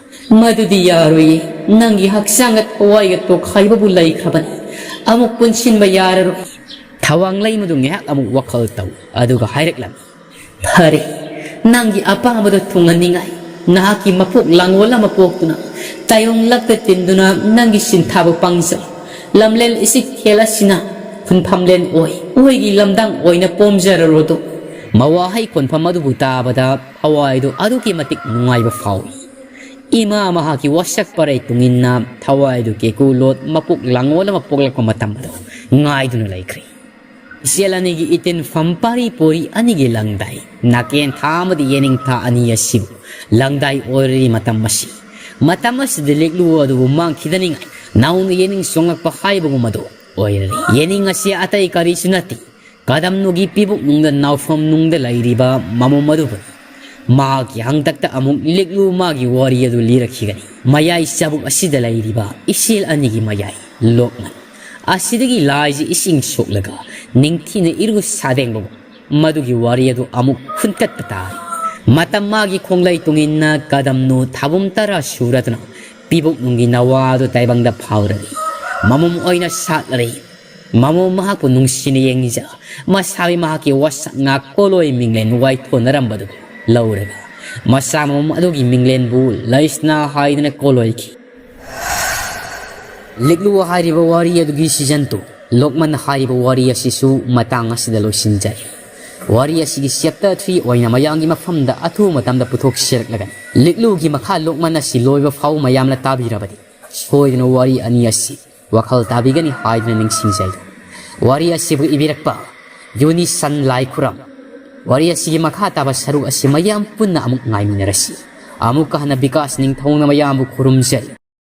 "ꯃꯗꯨꯗꯤ ꯌꯥꯔꯣꯏꯌꯦ꯫ ꯅꯪꯒꯤ ꯍꯛꯆꯥꯡꯒ ꯊꯋꯥꯏꯒ ꯇꯣꯈꯥꯏꯕꯕꯨ ꯂꯩꯈ꯭ꯔꯕꯅꯤ꯫ ꯑꯃꯨꯛ ꯄꯨꯟꯁꯤꯟꯕ ꯌꯥꯔꯔꯣꯏ꯫" ꯊꯋꯥꯡ ꯂꯩꯃꯗꯨ ꯉꯥꯏꯍꯥꯛ ꯑꯃꯨꯛ ꯋꯥꯈꯜ ꯇꯧ, ꯑꯗꯨꯒ ꯍꯥꯏꯔꯛꯂꯝꯃꯤ, "ꯐꯔꯦ, ꯅꯪꯒꯤ ꯑꯄꯥꯝꯕꯗꯣ ꯊꯨꯡꯍꯟꯅꯤꯡꯉꯥꯏ ꯅꯍꯥꯛꯀꯤ ꯃꯄꯣꯛ ꯂꯥꯡꯒꯣꯜ ꯑꯃ ꯄꯣꯛꯇꯨꯅ, ꯇꯥꯏꯕꯪꯂꯛꯇ ꯇꯤꯟꯗꯨꯅ ꯅꯪꯒꯤ ꯁꯤꯟꯊꯥꯕ ꯄꯥꯡꯖꯧ꯫ ꯂꯝꯂꯦꯟ ꯏꯆꯤꯛ ꯈꯦꯜ ꯑꯁꯤꯅ ꯈꯨꯟꯐꯝꯂꯦꯟ ꯑꯣꯏ, ꯑꯣꯏꯒꯤ ꯂꯝꯗꯥꯡ ꯑꯣꯏꯅ ꯄꯣꯝꯖꯔꯔꯣꯗꯣ꯫" ꯃꯋꯥꯍꯩ ꯈꯣꯟꯐꯝ ꯑꯗꯨꯕꯨ ꯇꯥꯕꯗ ꯊꯋꯥꯏꯗꯨ ꯑꯗꯨꯛꯀꯤ ꯃꯇꯤꯛ ꯅꯨꯡꯉꯥꯏꯕ ꯐꯥꯎꯏ꯫ ꯏꯃꯥ ꯃꯍꯥꯛꯀꯤ ꯋꯥꯁꯛ ꯄꯔꯩ ꯇꯨꯡꯏꯟꯅ ꯊꯋꯥꯏꯗꯨ ꯀꯦꯀꯨ ꯂꯣꯠ ꯃꯄꯣꯛ ꯂꯥꯡꯒꯣꯜ ꯑꯃ ꯄꯣꯛꯂꯛꯄ ꯃꯇꯝ ꯑꯗꯨ ꯉꯥꯏꯗꯨꯅ ꯂꯩꯈ꯭ꯔꯦ꯫ ꯏꯆꯦꯜ ꯑꯅꯤꯒꯤ ꯏꯇꯤꯟꯐꯝ ꯄꯥꯔꯤ ꯄꯣꯔꯤ ꯑꯅꯤꯒꯤ ꯂꯪꯗꯥꯏ ꯅꯥꯀꯦꯟ ꯊꯥ ꯑꯃꯗꯤ ꯌꯦꯅꯤꯡ ꯊꯥ ꯑꯅꯤ ꯑꯁꯤꯕꯨ ꯂꯪꯗꯥꯏ ꯑꯣꯏꯔꯤ ꯃꯇꯝ ꯑꯁꯤ꯫ ꯃꯇꯝ ꯑꯁꯤꯗ ꯂꯤꯛꯂꯨ ꯑꯗꯨꯕꯨ ꯃꯥꯡꯈꯤꯗꯅꯤꯡꯉꯥꯏ ꯅꯧꯅ ꯌꯦꯅꯤꯡ ꯆꯣꯡꯂꯛꯄ ꯍꯥꯏꯕꯒꯨꯝ ꯑꯗꯨ ꯑꯣꯏꯔꯦ꯫ ꯌꯦꯅꯤꯡ ꯑꯁꯤ ꯑꯇꯩ ꯀꯔꯤꯁꯨ ꯅꯠꯇꯦ, ꯀꯗꯝꯅꯨꯒꯤ ꯄꯤꯕꯨꯛ ꯅꯨꯡꯗ ꯅꯥꯎꯐꯝ ꯅꯨꯡꯗ ꯂꯩꯔꯤꯕ ꯃꯃꯣꯝ ꯑꯗꯨꯕꯨꯅꯤ꯫ ꯃꯍꯥꯛꯀꯤ ꯍꯪꯇꯛꯇ ꯑꯃꯨꯛ ꯂꯤꯛꯂꯨ ꯃꯥꯒꯤ ꯋꯥꯔꯤ ꯑꯗꯨ ꯂꯤꯔꯛꯈꯤꯒꯅꯤ꯫ ꯃꯌꯥꯏ ꯆꯕꯨꯛ ꯑꯁꯤꯗ ꯂꯩꯔꯤꯕ ꯏꯆꯦꯜ ꯑꯅꯤꯒꯤ ꯃꯌꯥꯏ ꯂꯣꯛꯃꯟ ꯑꯁꯤꯗꯒꯤ ꯂꯥꯏꯁꯤ ꯏꯁꯤꯡ ꯁꯣꯛꯂꯒ ꯅꯤꯡꯊꯤꯅ ꯏꯔꯨ ꯁꯥꯗꯦꯡꯕꯕꯨ ꯃꯗꯨꯒꯤ ꯋꯥꯔꯤ ꯑꯗꯨ ꯑꯃꯨꯛ ꯈꯨꯟꯀꯠꯄ ꯇꯥꯔꯦ꯫ ꯃꯇꯝ ꯃꯥꯒꯤ ꯈꯣꯡꯂꯩ ꯇꯨꯡꯏꯟꯅ ꯀꯗꯝꯅꯨ ꯊꯥꯕꯨꯝ ꯇꯔꯥ ꯁꯨꯔꯗꯨꯅ ꯄꯤꯕꯨꯛ ꯅꯨꯡꯒꯤ ꯅꯋꯥ ꯑꯗꯨ ꯇꯥꯏꯕꯪꯗ ꯐꯥꯎꯔꯔꯤ꯫ ꯃꯃꯣꯝ ꯑꯣꯏꯅ ꯁꯥꯠꯂꯔꯤ꯫ ꯃꯃꯣꯝ ꯃꯍꯥꯛꯄꯨ ꯅꯨꯡꯁꯤꯅ ꯌꯦꯡꯖ, ꯃꯁꯥꯒꯤ ꯃꯍꯥꯛꯀꯤ ꯋꯥꯁꯛ ꯉꯥꯛ ꯀꯣꯂꯣꯏ ꯃꯤꯡꯂꯦꯟ ꯋꯥꯏꯊꯣꯟꯅꯔꯝꯕꯗꯨ ꯂꯧꯔꯒ, ꯃꯆꯥ ꯃꯃꯣꯝ ꯑꯗꯨꯒꯤ ꯃꯤꯡꯂꯦꯟꯕꯨ ꯂꯩꯁꯅꯥ ꯍꯥꯏꯗꯨꯅ ꯀꯣꯂꯣꯏꯈꯤ꯫ ꯂꯤꯛꯂꯨ ꯍꯥꯏꯔꯤꯕ ꯋꯥꯔꯤ ꯑꯗꯨꯒꯤ season two, ꯂꯣꯛꯃꯟ ꯍꯥꯏꯔꯤꯕ ꯋꯥꯔꯤ ꯑꯁꯤꯁꯨ ꯃꯇꯥꯡ ꯑꯁꯤꯗ ꯂꯣꯏꯁꯤꯟꯖꯔꯦ꯫ ꯋꯥꯔꯤ ꯑꯁꯤꯒꯤ chapter three ꯑꯣꯏꯅ ꯃꯌꯥꯝꯒꯤ ꯃꯐꯝꯗ ꯑꯊꯨꯕ ꯃꯇꯝꯗ ꯄꯨꯊꯣꯛꯆꯔꯛꯂꯒꯅꯤ꯫ ꯂꯤꯛꯂꯨꯒꯤ ꯃꯈꯥ ꯂꯣꯛꯃꯟ ꯑꯁꯤ ꯂꯣꯏꯕ ꯐꯥꯎ ꯃꯌꯥꯝꯅ ꯇꯥꯕꯤꯔꯕꯗꯤ ꯁꯣꯏꯗꯅ ꯋꯥꯔꯤ ꯑꯅꯤ ꯑꯁꯤ ꯋꯥꯈꯜ ꯇꯥꯕꯤꯒꯅꯤ ꯍꯥꯏꯗꯨꯅ ꯅꯤꯡꯁꯤꯡꯖꯔꯤ꯫ ꯋꯥꯔꯤ ꯑꯁꯤꯕꯨ ꯏꯕꯤꯔꯛꯄ ꯌꯨꯅꯤꯁꯟ ꯂꯥꯏꯈꯨꯔꯝ꯫ ꯋꯥꯔꯤ ꯑꯁꯤꯒꯤ ꯃꯈꯥ ꯇꯥꯕ ꯁꯔꯨꯛ ꯑꯁꯤ ꯃꯌꯥꯝ ꯄꯨꯟꯅ ꯑꯃꯨꯛ ꯉꯥꯏꯃꯤꯟꯅꯔꯁꯤ꯫ ꯑꯃꯨꯛꯀ ꯍꯟꯅ ꯕꯤꯀꯥꯁ ꯅꯤꯡꯊꯧꯅ ꯃꯌꯥꯝꯕꯨ ꯈꯨꯔꯨꯝꯖꯔꯤ꯫